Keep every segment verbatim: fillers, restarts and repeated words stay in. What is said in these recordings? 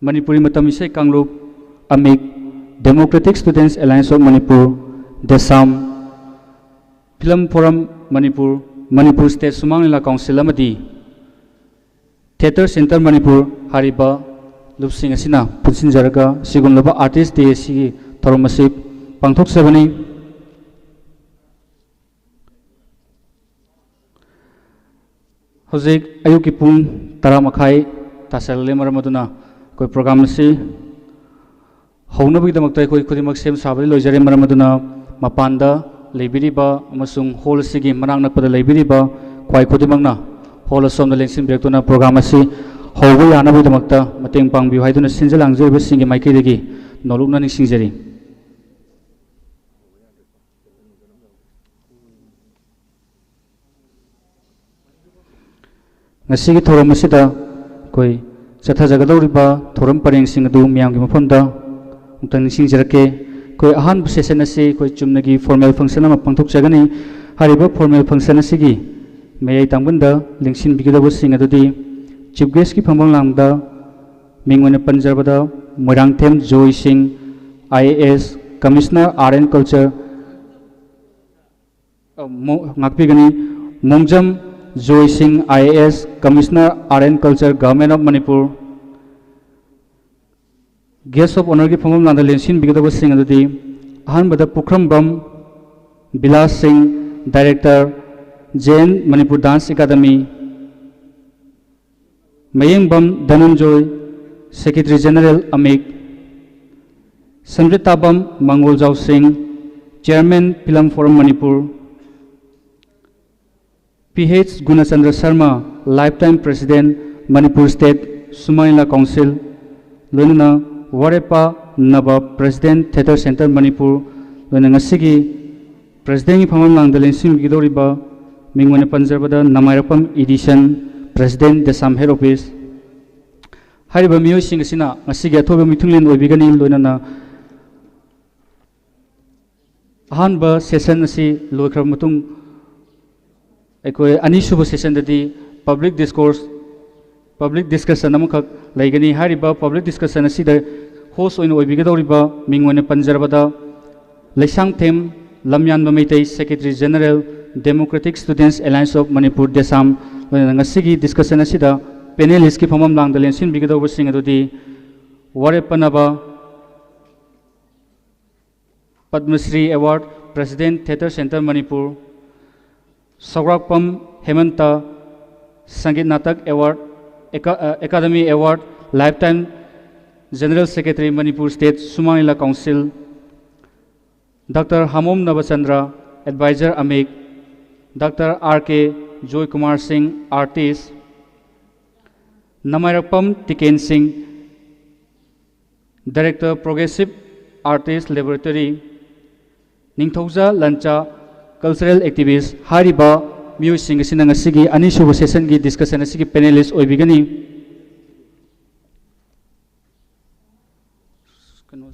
ꯃꯅꯤꯄꯨꯔꯤ ꯃꯇꯝ ꯏꯁꯩ ꯀꯥꯡꯂꯨꯞ, ꯑꯃꯤꯛ, Democratic Students Alliance of Manipur, ꯗꯦꯁꯥꯝ, Film Forum Manipur, Manipur state Sumang Lila council ꯑꯃꯗꯤ Theatre Centre Manipur ꯍꯥꯏꯔꯤꯕ ꯂꯨꯞꯁꯤꯡ ꯑꯁꯤꯅ ꯄꯨꯟꯁꯤꯟꯖꯔꯒ ꯁꯤꯒꯨꯝꯂꯕ Artist Day ꯑꯁꯤꯒꯤ ꯊꯧꯔꯝ ꯑꯁꯤ ꯄꯥꯡꯊꯣꯛꯆꯕꯅꯤ꯫ ꯍꯧꯖꯤꯛ ꯑꯌꯨꯛꯀꯤ ꯄꯨꯡ ꯇꯔꯥ ꯃꯈꯥꯏ ꯇꯥꯁꯜꯂꯦ, ꯃꯔꯝ ꯑꯗꯨꯅ ꯑꯩꯈꯣꯏ program ꯑꯁꯤ ꯍꯧꯅꯕꯒꯤꯗꯃꯛꯇ ꯑꯩꯈꯣꯏ ꯈꯨꯗꯤꯡꯃꯛ ꯁꯦꯝ ꯁꯥꯕꯗꯤ ꯂꯣꯏꯖꯔꯦ꯫ ꯃꯔꯝ ꯑꯗꯨꯅ ꯃꯄꯥꯟꯗ ꯂꯩꯕꯤꯔꯤꯕ ꯑꯃꯁꯨꯡ hall ꯑꯁꯤꯒꯤ ꯃꯅꯥꯛ ꯅꯛꯄꯗ ꯂꯩꯕꯤꯔꯤꯕ ꯈ꯭ꯋꯥꯏ ꯈꯨꯗꯤꯡꯃꯛꯅ hall ꯑꯁꯣꯝꯗ ꯂꯦꯡꯁꯤꯟꯕꯤꯔꯛꯇꯨꯅ program ꯑꯁꯤ ꯍꯧꯕ ꯌꯥꯅꯕꯒꯤꯗꯃꯛꯇ ꯃꯇꯦꯡ ꯄꯥꯡꯕꯤꯌꯨ ꯍꯥꯏꯗꯨꯅ ꯁꯤꯟꯖ ꯂꯥꯡꯖꯔꯤꯕꯁꯤꯡꯒꯤ ꯃꯥꯏꯀꯩꯗꯒꯤ ꯅꯣꯂꯨꯛꯅ ꯅꯤꯡꯁꯤꯡꯖꯔꯤ꯫ ꯉꯁꯤꯒꯤ ꯊꯧꯔꯝ ꯑꯁꯤꯗ ꯑꯩꯈꯣꯏ ꯆꯠꯊꯖꯒꯗꯧꯔꯤꯕ ꯊꯧꯔꯝ ꯄꯔꯦꯡꯁꯤꯡ ꯑꯗꯨ ꯃꯤꯌꯥꯝꯒꯤ ꯃꯐꯝꯗ ꯑꯃꯨꯛꯇꯪ ꯅꯤꯡꯁꯤꯡꯖꯔꯛꯀꯦ꯫ ꯑꯩꯈꯣꯏ ꯑꯍꯥꯟꯕ session ꯑꯁꯤ ꯑꯩꯈꯣꯏ ꯆꯨꯝꯅꯒꯤ formal function ꯑꯃ ꯄꯥꯡꯊꯣꯛꯆꯒꯅꯤ꯫ ꯍꯥꯏꯔꯤꯕ formal function ꯑꯁꯤꯒꯤ ꯃꯌꯥꯏ ꯇꯥꯡꯕꯟꯗ ꯂꯦꯡꯁꯤꯟꯕꯤꯒꯗꯧꯕꯁꯤꯡ ꯑꯗꯨꯗꯤ Chief Guestꯀꯤ ꯐꯝꯐꯝ ꯂꯥꯡꯗ ꯃꯤꯡ ꯑꯣꯏꯅ ꯄꯟꯖꯔꯕꯗ ꯃꯣꯏꯔꯥꯡꯊꯦꯝ ꯖꯣꯏ ꯁꯤꯡ, IAS, Commissioner Art and Culture, ꯑ, ꯃꯣ-, ꯉꯥꯛꯄꯤꯒꯅꯤ꯫ ꯃꯣꯡꯖꯝ ꯖꯣꯏ ꯁꯤꯡ, IAS, Commissioner Art and Culture, Government of Manipur꯫ Guest of Honourꯒꯤ ꯐꯝꯐꯝ ꯂꯥꯡꯗ ꯂꯦꯡꯁꯤꯟꯕꯤꯒꯗꯕꯁꯤꯡ ꯑꯗꯨꯗꯤ ꯑꯍꯥꯟꯕꯗ ꯄꯨꯈ꯭ꯔꯝꯕꯝ ꯕꯤꯂꯥꯁ ꯁꯤꯡ, Director, J N Manipur Dance Academy, ꯃꯌꯦꯡꯕꯝ ꯙꯅꯟꯖꯣꯏ, Secretary General ꯑꯃꯤꯛ, ꯁꯝꯖꯤꯠꯇꯥꯕꯝ ꯃꯪꯒꯣꯜꯖꯥꯎ ꯁꯤꯡ, Chairman Film Forum Manipur, P H ꯒꯨꯅꯆꯟꯗ꯭ꯔ Sharma, Lifetime President, Manipur State ꯁꯨꯃꯥꯡ Lila council, ꯂꯣꯏꯅꯅ ꯋꯥꯔꯦꯄꯥ ꯅꯕ, President, Theatre Centre Manipur, ꯂꯣꯏꯅ ꯉꯁꯤꯒꯤ Presidentꯀꯤ ꯐꯝꯐꯝ ꯂꯥꯡꯗ ꯂꯦꯡꯁꯤꯟꯕꯤꯒꯗꯧꯔꯤꯕ ꯃꯤꯡ ꯑꯣꯏꯅ ꯄꯟꯖꯕꯗ ꯅꯃꯥꯏꯔꯛꯄꯝ ꯏꯗꯤꯁꯟ, President, ꯗꯦꯁꯥꯝ Head Office꯫ ꯍꯥꯏꯔꯤꯕ ꯃꯤꯑꯣꯏꯁꯤꯡ ꯑꯁꯤꯅ ꯉꯁꯤꯒꯤ ꯑꯊꯣꯏꯕ ꯃꯤꯊꯨꯡꯂꯦꯟ ꯑꯣꯏꯕꯤꯒꯅꯤ꯫ ꯂꯣꯏꯅꯅ ꯑꯍꯥꯟꯕ session ꯑꯁꯤ ꯂꯣꯏꯈ꯭ꯔꯕ ꯃꯇꯨꯡ, ꯑꯩꯈꯣꯏ ꯑꯅꯤꯁꯨꯕ sessionꯗꯗꯤ public discourse Public discussion ꯑꯃꯈꯛ ꯂꯩꯒꯅꯤ꯫ ꯍꯥꯏꯔꯤꯕ public discussion ꯑꯁꯤꯗ host ꯑꯣꯏꯅ ꯑꯣꯏꯕꯤꯒꯗꯧꯔꯤꯕ ꯃꯤꯡ ꯑꯣꯏꯅ ꯄꯟꯖꯔꯕꯗ, Leishangthem ꯂꯝꯌꯥꯟꯕ Meitei, Secretary General, Democratic Students Alliance of Manipur, DESAM, ꯂꯣꯏꯅꯅ ꯉꯁꯤꯒꯤ discussion ꯑꯁꯤꯗ panelist ꯀꯤ ꯐꯝꯐꯝ ꯂꯥꯡꯗ ꯂꯦꯡꯁꯤꯟꯕꯤꯒꯗꯧꯕꯁꯤꯡ ꯑꯗꯨꯗꯤ ꯋꯥꯔꯦꯞ ꯄꯟꯅꯕ Padma Shri Award, President, Theatre Centre Manipur, ꯁꯧꯒ꯭ꯔꯥꯛꯄꯝ ꯍꯦꯃꯟꯇ, Sangeet Natak Award, Academy Award, Lifetime General Secretary, Manipur State Suman Lila Council, Doctor Hamom Nabachandra, Advisor, AMIC, Doctor R K Joy Kumar Singh, artist, Namairakpam Tiken Singh, Director, Progressive Artist Laboratory, ꯅꯤꯡꯊꯧꯖꯥ ꯂꯟꯆꯥ, cultural activist, ꯍꯥꯏꯔꯤꯕ ꯃꯤꯑꯣꯏꯁꯤꯡ ꯑꯁꯤꯅ ꯉꯁꯤꯒꯤ ꯑꯅꯤꯁꯨꯕ session ꯒꯤ discussion ꯑꯁꯤꯒꯤ panelist ꯑꯣꯏꯕꯤꯒꯅꯤ꯫ ꯀꯩꯅꯣ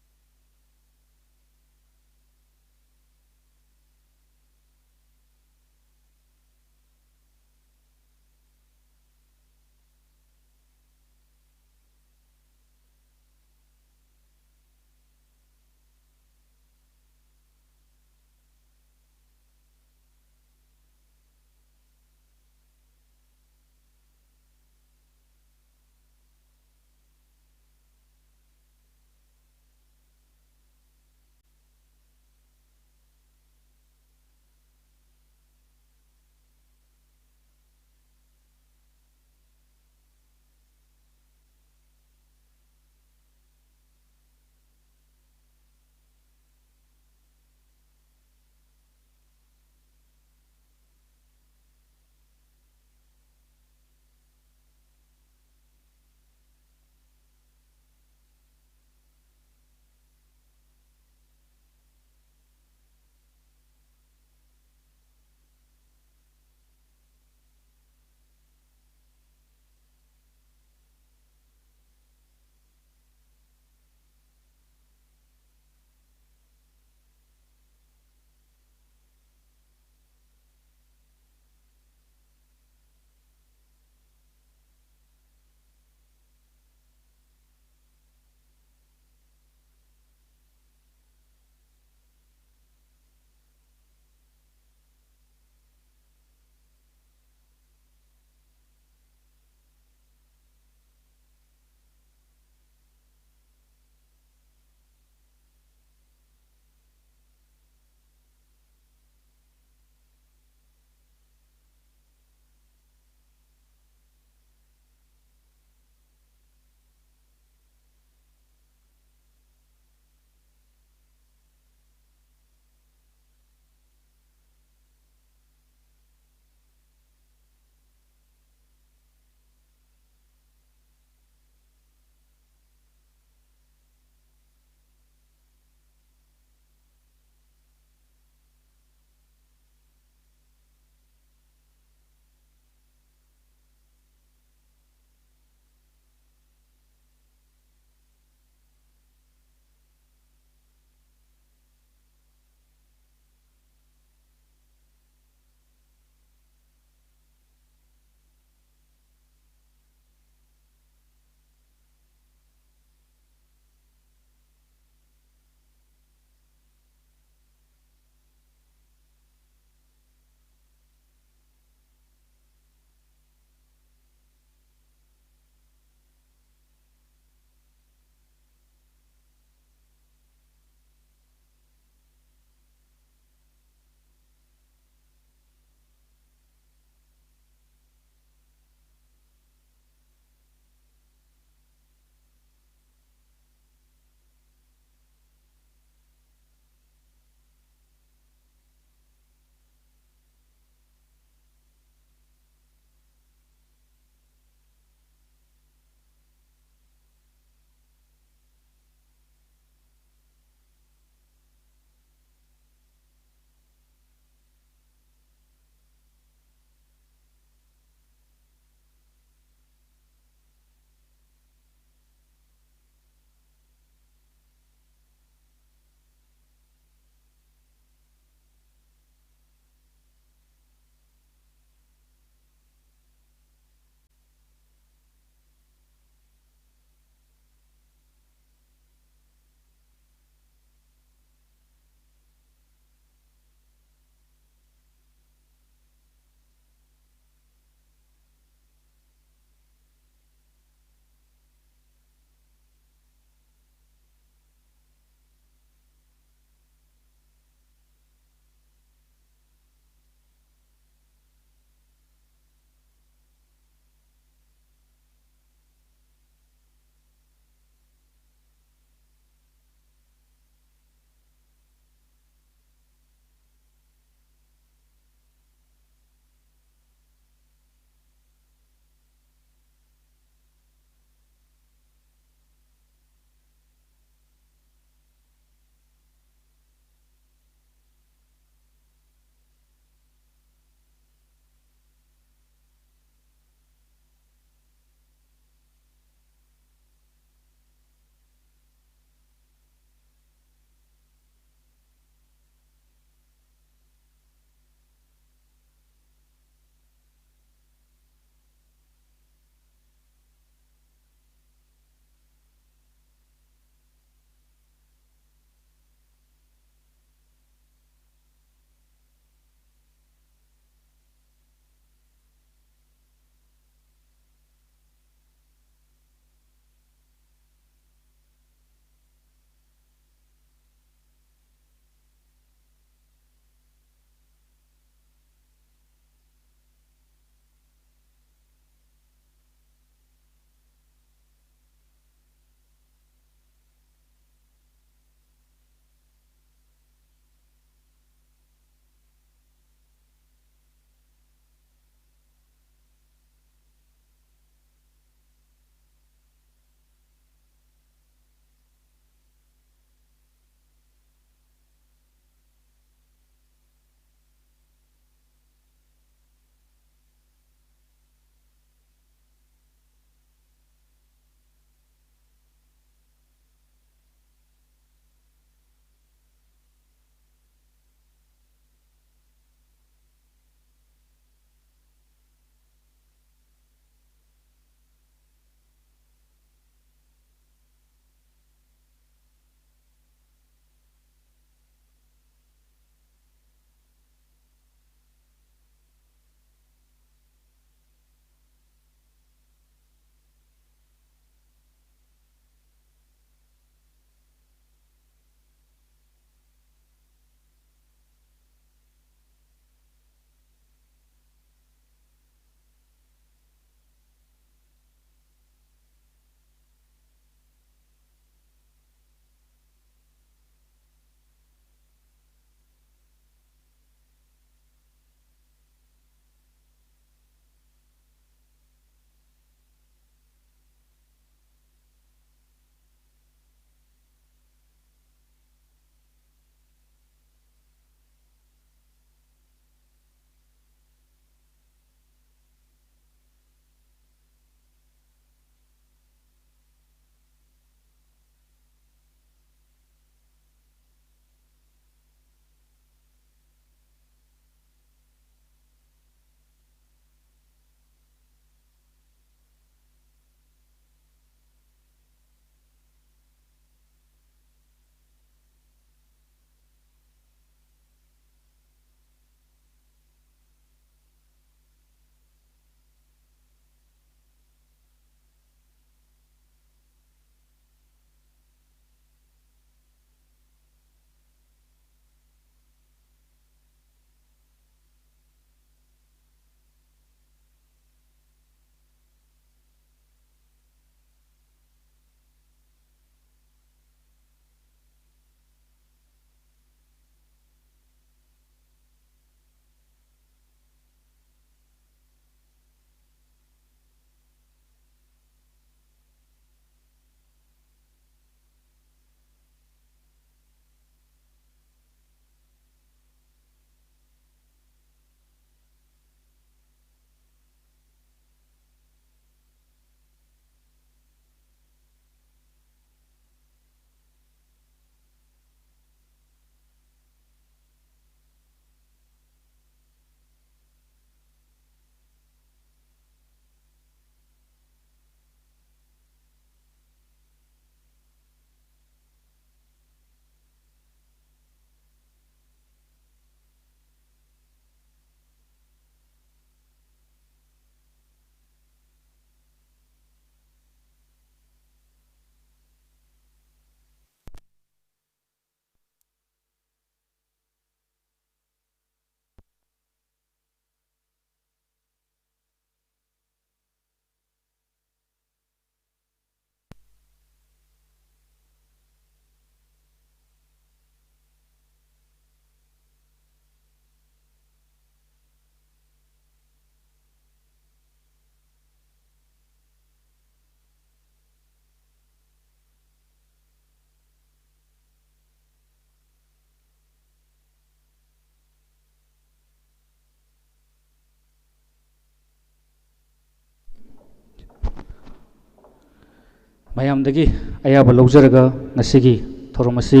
ꯃꯌꯥꯝꯗꯒꯤ ꯑꯌꯥꯕ ꯂꯧꯖꯔꯒ ꯉꯁꯤꯒꯤ ꯊꯧꯔꯝ ꯑꯁꯤ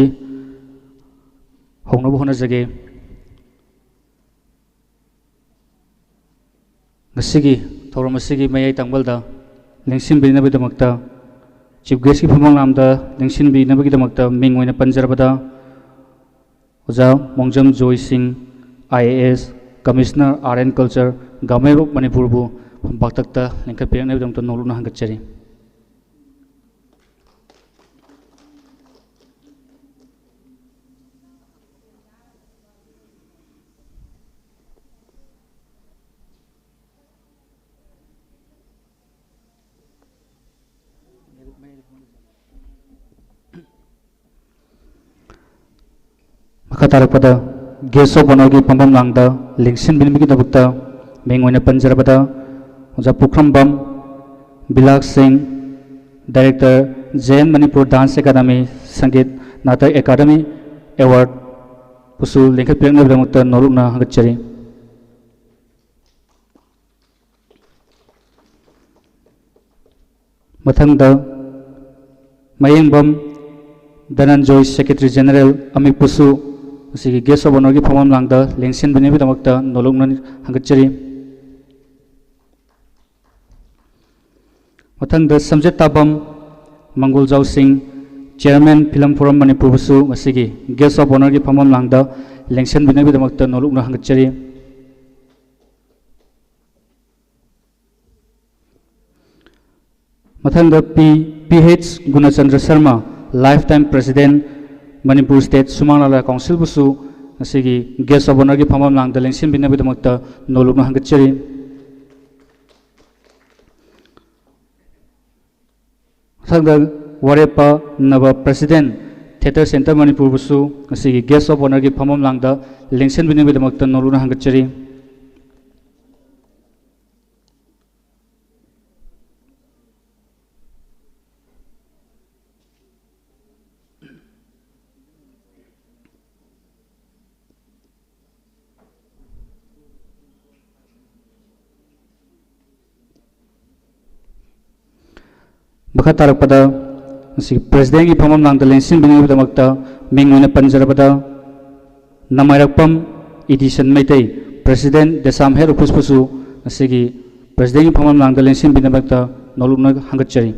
ꯍꯧꯅꯕ ꯍꯣꯠꯅꯖꯒꯦ꯫ ꯉꯁꯤꯒꯤ ꯊꯧꯔꯝ ꯑꯁꯤꯒꯤ ꯃꯌꯥꯏ ꯇꯥꯡꯕꯜꯗ ꯂꯦꯡꯁꯤꯟꯕꯤꯅꯕꯒꯤꯗꯃꯛꯇ, ꯆꯤꯐ ꯒꯦꯁꯀꯤ ꯐꯝꯐꯝ ꯂꯥꯝꯗ ꯂꯦꯡꯁꯤꯟꯕꯤꯅꯕꯒꯤꯗꯃꯛꯇ ꯃꯤꯡ ꯑꯣꯏꯅ ꯄꯟꯖꯔꯕꯗ, ꯑꯣꯖꯥ Mongjam Joy Singh, I A S, commissioner art and culture, government of ꯃꯅꯤꯄꯨꯔꯕꯨ ꯄꯥꯛꯇꯛꯇ ꯂꯤꯡꯈꯠꯄꯤꯔꯛꯅꯕꯒꯤꯗꯃꯛꯇ ꯅꯣꯂꯨꯛꯅ ꯍꯪꯒꯠꯆꯔꯤ꯫ ꯃꯈꯥ ꯇꯥꯔꯛꯄꯗ ꯒꯦꯁ ꯑꯣꯐ ꯑꯣꯅꯔꯒꯤ ꯐꯝꯐꯝ ꯂꯥꯡꯗ ꯂꯦꯡꯁꯤꯟꯕꯤꯅꯕꯒꯤꯗꯃꯛꯇ ꯃꯤꯡ ꯑꯣꯏꯅ ꯄꯟꯖꯔꯕꯗ, ꯑꯣꯖꯥ Pukhrambam Bilash Singh, director, J N Manipur dance academy, Sangeet Natak academy award ꯕꯨꯁꯨ ꯂꯤꯡꯈꯠꯄꯤꯔꯛꯅꯕꯒꯤꯗꯃꯛꯇ ꯅꯣꯂꯨꯛꯅ ꯍꯪꯒꯠꯆꯔꯤ꯫ ꯃꯊꯪꯗ ꯃꯌꯦꯡꯕꯝ ꯙꯅꯟꯖꯣꯏ, ꯁꯦꯀ꯭ꯔꯦꯇꯔꯤ ꯖꯦꯅꯔꯦꯜ, ꯑꯃꯤꯛꯄꯨꯁꯨ ꯉꯁꯤꯒꯤ ꯒꯦꯁ ꯑꯣꯐ ꯑꯣꯅꯔꯒꯤ ꯐꯝꯐꯝ ꯂꯥꯡꯗ ꯂꯦꯡꯁꯤꯟꯕꯤꯅꯕꯒꯤꯗꯃꯛꯇ ꯅꯣꯂꯨꯛꯅ ꯍꯪꯒꯠꯆꯔꯤ꯫ ꯃꯊꯪꯗ ꯁꯝꯖꯦꯠ ꯇꯥꯕꯝ ꯃꯪꯒꯣꯜꯖꯥꯎ ꯁꯤꯡ, ꯆꯤꯌꯔꯃꯦꯟ ꯐꯤꯂꯝ ꯐꯣꯔꯝ ꯃꯅꯤꯄꯨꯔꯕꯨꯁꯨ ꯉꯁꯤꯒꯤ ꯒꯦꯁ ꯑꯣꯐ ꯑꯣꯅꯔꯒꯤ ꯐꯝꯐꯝ ꯂꯥꯡꯗ ꯂꯦꯡꯁꯤꯟꯕꯤꯅꯕꯒꯤꯗꯃꯛꯇ ꯅꯣꯂꯨꯛꯅ ꯍꯪꯒꯠꯆꯔꯤ꯫ ꯃꯊꯪꯗ P, P H Gunachandra Sharma, lifetime president, Manipur state Sumang Lila ꯀꯥꯎꯟꯁꯤꯜꯕꯨꯁꯨ ꯉꯁꯤꯒꯤ ꯒꯦꯁ ꯑꯣꯐ ꯑꯣꯅꯔꯒꯤ ꯐꯝꯐꯝ ꯂꯥꯡꯗ ꯂꯦꯡꯁꯤꯟꯕꯤꯅꯕꯒꯤꯗꯃꯛꯇ ꯅꯣꯂꯨꯛꯅ ꯍꯪꯒꯠꯆꯔꯤ꯫ ꯃꯊꯪꯗ ꯋꯥꯔꯦꯞꯄ ꯅꯕ, ꯄ꯭ꯔꯦꯁꯤꯗꯦꯟ, ꯊꯤꯌꯦꯇꯔ ꯁꯦꯟꯇꯔ ꯃꯅꯤꯄꯨꯔꯕꯨꯁꯨ ꯉꯁꯤꯒꯤ ꯒꯦꯁ ꯑꯣꯐ ꯑꯣꯅꯔꯒꯤ ꯐꯝꯐꯝ ꯂꯥꯡꯗ ꯂꯦꯡꯁꯤꯟꯕꯤꯅꯕꯒꯤꯗꯃꯛꯇ ꯅꯣꯂꯨꯛꯅ ꯍꯪꯒꯠꯆꯔꯤ꯫ ꯃꯈꯥ ꯇꯥꯔꯛꯄꯗ ꯉꯁꯤ ꯄ꯭ꯔꯦꯁꯤꯗꯦꯟꯒꯤ ꯐꯝꯐꯝ ꯂꯥꯡꯗ ꯂꯦꯡꯁꯤꯟꯕꯤꯅꯕꯒꯤꯗꯃꯛꯇ ꯃꯤꯡ ꯑꯣꯏꯅ ꯄꯟꯖꯔꯕꯗ, ꯅꯃꯥꯏꯔꯛꯄꯝ ꯏꯗꯤꯁꯟ ꯃꯩꯇꯩ, ꯄ꯭ꯔꯦꯁꯤꯗꯦꯟ ꯗꯦꯁꯥꯝ ꯍꯦꯠ ꯑꯣꯐꯤꯁꯄꯨꯁꯨ ꯉꯁꯤꯒꯤ ꯄ꯭ꯔꯦꯁꯤꯗꯦꯟꯒꯤ ꯐꯝꯐꯝ ꯂꯥꯡꯗ ꯂꯦꯡꯁꯤꯟꯕꯤꯅꯕꯒꯤꯗꯃꯛꯇ ꯅꯣꯂꯨꯛꯅ ꯍꯪꯒꯠꯆꯔꯤ꯫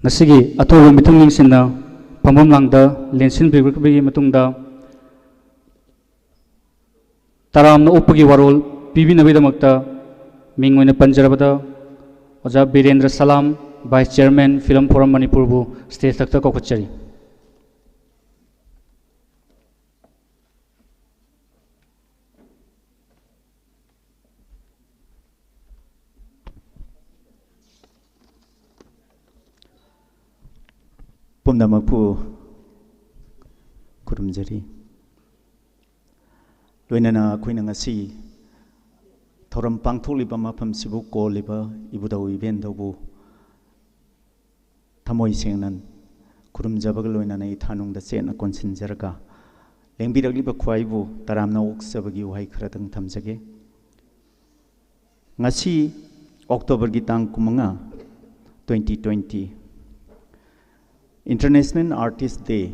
ꯉꯁꯤꯒꯤ ꯑꯊꯣꯏꯕ ꯃꯤꯊꯨꯡ ꯌꯦꯡꯁꯤꯟꯅ ꯐꯝꯐꯝ ꯂꯥꯡꯗ ꯂꯦꯡꯁꯤꯟꯕꯤꯔꯛꯄꯒꯤ ꯃꯇꯨꯡꯗ, ꯇꯔꯥꯝꯅ ꯑꯣꯛꯄꯒꯤ ꯋꯥꯔꯣꯜ ꯄꯤꯕꯤꯅꯕꯒꯤꯗꯃꯛꯇ ꯃꯤꯡ ꯑꯣꯏꯅ ꯄꯟꯖꯔꯕꯗ, ꯑꯣꯖꯥ ꯕꯤꯔꯦꯟꯗ꯭ꯔ ꯁꯂꯥꯝ, ꯚꯥꯏꯁ ꯆꯤꯌꯔꯃꯦꯟ, ꯐꯤꯂꯝ ꯐꯣꯔꯝ ꯃꯅꯤꯄꯨꯔꯕꯨ ꯁ꯭ꯇꯦꯖ ꯊꯛꯇ ꯀꯧꯈꯠꯆꯔꯤ꯫ ꯄꯨꯝꯅꯃꯛꯄꯨ ꯈꯨꯔꯨꯝꯖꯔꯤ꯫ ꯂꯣꯏꯅꯅ ꯑꯩꯈꯣꯏꯅ ꯉꯁꯤ ꯊꯧꯔꯝ ꯄꯥꯡꯊꯣꯛꯂꯤꯕ ꯃꯐꯝꯁꯤꯕꯨ ꯀꯣꯜꯂꯤꯕ ꯏꯕꯨꯙꯧ ꯏꯕꯦꯟꯗꯧꯕꯨ ꯊꯃꯣꯏ ꯁꯦꯡꯅ ꯈꯨꯔꯨꯝꯖꯕꯒ ꯂꯣꯏꯅꯅ ꯏꯊꯥꯅꯨꯡꯗ ꯆꯦꯠꯅ ꯀꯣꯟꯁꯤꯟꯖꯔꯒ, ꯂꯦꯡꯕꯤꯔꯛꯂꯤꯕ ꯈ꯭ꯋꯥꯏꯕꯨ ꯇꯔꯥꯝꯅ ꯑꯣꯛꯆꯕꯒꯤ ꯋꯥꯍꯩ ꯈꯔꯗꯪ ꯊꯝꯖꯒꯦ꯫ ꯉꯁꯤ ꯑꯣꯛꯇꯣꯕꯔꯒꯤ ꯇꯥꯡ ꯀꯨꯟꯃꯉꯥ, twenty twenty, International Artist Day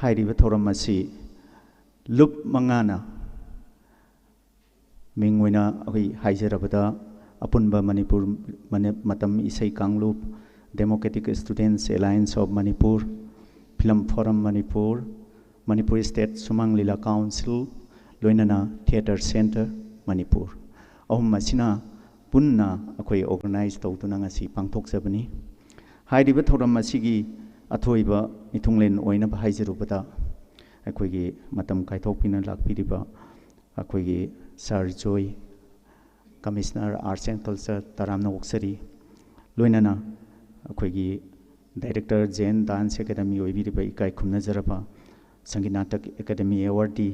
ꯍꯥꯏꯔꯤꯕ ꯊꯧꯔꯝ ꯑꯁꯤ ꯂꯨꯞ ꯃꯉꯥꯅ, ꯃꯤꯡ ꯑꯣꯏꯅ ꯑꯩꯈꯣꯏ ꯍꯥꯏꯖꯔꯕꯗ, ꯑꯄꯨꯟꯕ ꯃꯅꯤꯄꯨꯔ ꯃꯅꯤ-, ꯃꯇꯝ ꯏꯁꯩ ꯀꯥꯡꯂꯨꯞ, Democratic Students Alliance of Manipur, Film Forum Manipur, Manipur State Sumang Lila Council, ꯂꯣꯏꯅꯅ Theatre Centre ꯃꯅꯤꯄꯨꯔ, ꯑꯍꯨꯝ ꯑꯁꯤꯅ ꯄꯨꯟꯅ ꯑꯩꯈꯣꯏ organise ꯇꯧꯗꯨꯅ ꯉꯁꯤ ꯄꯥꯡꯊꯣꯛꯆꯕꯅꯤ꯫ ꯍꯥꯏꯔꯤꯕ ꯊꯧꯔꯝ ꯑꯁꯤꯒꯤ ꯑꯊꯣꯏꯕ ꯃꯤꯊꯨꯡꯂꯦꯟ ꯑꯣꯏꯅꯕ ꯍꯥꯏꯖꯔꯨꯕꯗ, ꯑꯩꯈꯣꯏꯒꯤ ꯃꯇꯝ ꯀꯥꯏꯊꯣꯛꯄꯤꯅ ꯂꯥꯛꯄꯤꯔꯤꯕ ꯑꯩꯈꯣꯏꯒꯤ Sir joy, Commissioner Arts and Culture, ꯇꯔꯥꯝꯅ ꯑꯣꯛꯆꯔꯤ꯫ ꯂꯣꯏꯅꯅ ꯑꯩꯈꯣꯏꯒꯤ Director, Jain Dance Academy ꯑꯣꯏꯕꯤꯔꯤꯕ ꯏꯀꯥꯏ ꯈꯨꯝꯅꯖꯔꯕ ꯁꯪꯒꯤꯠ ꯅꯥꯇꯛ ꯑꯦꯀꯥꯗꯃꯤ awardee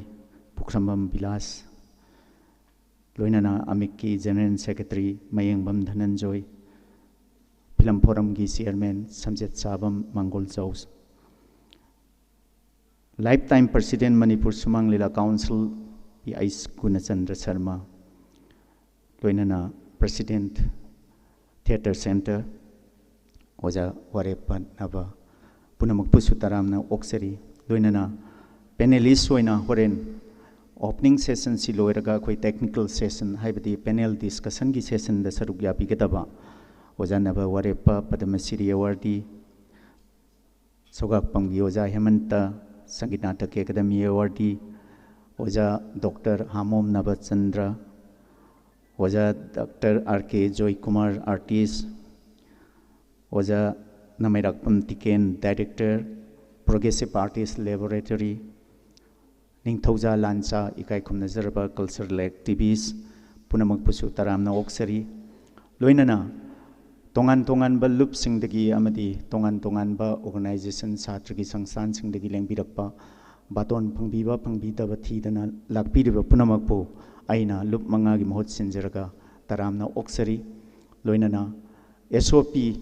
ꯄꯨꯈ꯭ꯔꯝꯕꯝ ꯕꯤꯂꯥꯁ, ꯂꯣꯏꯅꯅ ꯑꯃꯤꯛꯀꯤ General Secretary ꯃꯌꯦꯡꯕꯝ ꯙꯅꯟꯖꯣꯏ, ꯐꯤꯂꯝ ꯐꯣꯔꯝꯒꯤ Chairman ꯁꯝꯖꯦꯠ ꯆꯥꯕꯝ ꯃꯪꯒꯣꯜ ꯆꯧ, Lifetime President Manipur Sumang Lila Council, P. H. Gunachandra Sharma, ꯂꯣꯏꯅꯅ President Theatre Centre, ꯑꯣꯖꯥ ꯋꯥꯔꯦꯞꯄ ꯅꯕ ꯄꯨꯝꯅꯃꯛꯄꯨꯁꯨ ꯇꯔꯥꯝꯅ ꯑꯣꯛꯆꯔꯤ꯫ ꯂꯣꯏꯅꯅ panelist ꯑꯣꯏꯅ ꯍꯣꯔꯦꯟ opening sessionꯁꯤ ꯂꯣꯏꯔꯒ ꯑꯩꯈꯣꯏ technical session, ꯍꯥꯏꯕꯗꯤ panel discussionꯒꯤ sessionꯗ ꯁꯔꯨꯛ ꯌꯥꯕꯤꯒꯗꯕ ꯑꯣꯖꯥ ꯅꯕ ꯋꯥꯔꯦꯞꯄ, ꯄꯗꯃꯁꯤꯔꯤ awardee, ꯁꯧꯒꯥꯛꯄꯝꯒꯤ ꯑꯣꯖꯥ ꯍꯦꯃꯟꯇ, ꯁꯪꯒꯤꯠ ꯅꯥꯇꯛꯀꯤ ꯑꯦꯀꯥꯗꯦꯃꯤ awardee, ꯑꯣꯖꯥ ꯗꯣꯛꯇꯔ ꯍꯥꯃꯣꯝ ꯅꯕꯆꯟꯗ꯭ꯔ, ꯑꯣꯖꯥ doctor R. K. Joykumar, artist, ꯑꯣꯖꯥ ꯅꯃꯩꯔꯥꯛꯄꯝ ꯇꯤꯀꯦꯟ, director, Progressive Artist Laboratory, ꯅꯤꯡꯊꯧꯖꯥ ꯂꯥꯟꯆꯥ, ꯏꯀꯥꯏ ꯈꯨꯝꯅꯖꯔꯕ cultural activist ꯄꯨꯝꯅꯃꯛꯄꯨꯁꯨ ꯇꯔꯥꯝꯅ ꯑꯣꯛꯆꯔꯤ꯫ ꯂꯣꯏꯅꯅ ꯇꯣꯉꯥꯟ ꯇꯣꯉꯥꯟꯕ ꯂꯨꯞꯁꯤꯡꯗꯒꯤ ꯑꯃꯗꯤ ꯇꯣꯉꯥꯟ ꯇꯣꯉꯥꯟꯕ organization, ꯁꯥꯇ꯭ꯔꯒꯤ ꯁꯪꯁꯊꯥꯟꯁꯤꯡꯗꯒꯤ ꯂꯦꯡꯕꯤꯔꯛꯄ ꯕꯥꯇꯣꯟ ꯐꯪꯕꯤꯕ ꯐꯪꯕꯤꯗꯕ ꯊꯤꯗꯅ ꯂꯥꯛꯄꯤꯔꯤꯕ ꯄꯨꯝꯅꯃꯛꯄꯨ ꯑꯩꯅ ꯂꯨꯞ ꯃꯉꯥꯒꯤ ꯃꯍꯨꯠ ꯁꯤꯟꯖꯔꯒ ꯇꯔꯥꯝꯅ ꯑꯣꯛꯆꯔꯤ꯫ ꯂꯣꯏꯅꯅ S O P,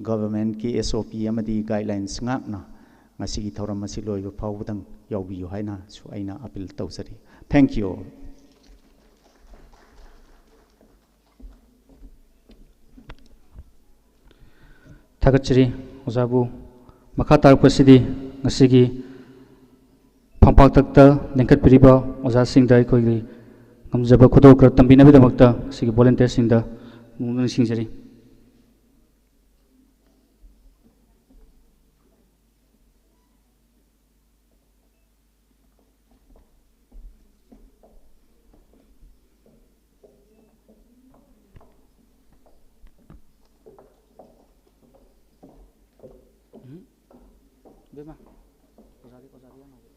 governmentꯀꯤ S O P ꯑꯃꯗꯤ guidelines ꯉꯥꯛꯅ ꯉꯁꯤꯒꯤ ꯊꯧꯔꯝ ꯑꯁꯤ ꯂꯣꯏꯕ ꯐꯥꯎꯕꯗꯪ ꯌꯥꯎꯕꯤꯌꯨ ꯍꯥꯏꯅꯁꯨ ꯑꯩꯅ appeal ꯇꯧꯖꯔꯤ꯫ Thank you all. ꯊꯥꯒꯠꯆꯔꯤ ꯑꯣꯖꯥꯕꯨ꯫ ꯃꯈꯥ ꯇꯥꯔꯛꯄꯁꯤꯗꯤ ꯉꯁꯤꯒꯤ ꯐꯝꯄꯥꯛꯇꯛꯇ ꯂꯤꯡꯈꯠꯄꯤꯔꯤꯕ ꯑꯣꯖꯥꯁꯤꯡꯗ ꯑꯩꯈꯣꯏꯒꯤ ꯉꯝꯖꯕ ꯈꯨꯗꯣꯜ ꯈꯔ ꯇꯝꯕꯤꯅꯕꯒꯤꯗꯃꯛꯇ ꯉꯁꯤꯒꯤ volunteerꯁꯤꯡꯗ ꯅꯤꯡꯁꯤꯡꯖꯔꯤ꯫ ꯎꯝ꯫ ꯏꯕꯦꯝꯃ, ꯑꯣꯖꯥꯗꯤ, ꯑꯣꯖꯥꯗꯤ ꯌꯥꯝ ꯍꯩ꯫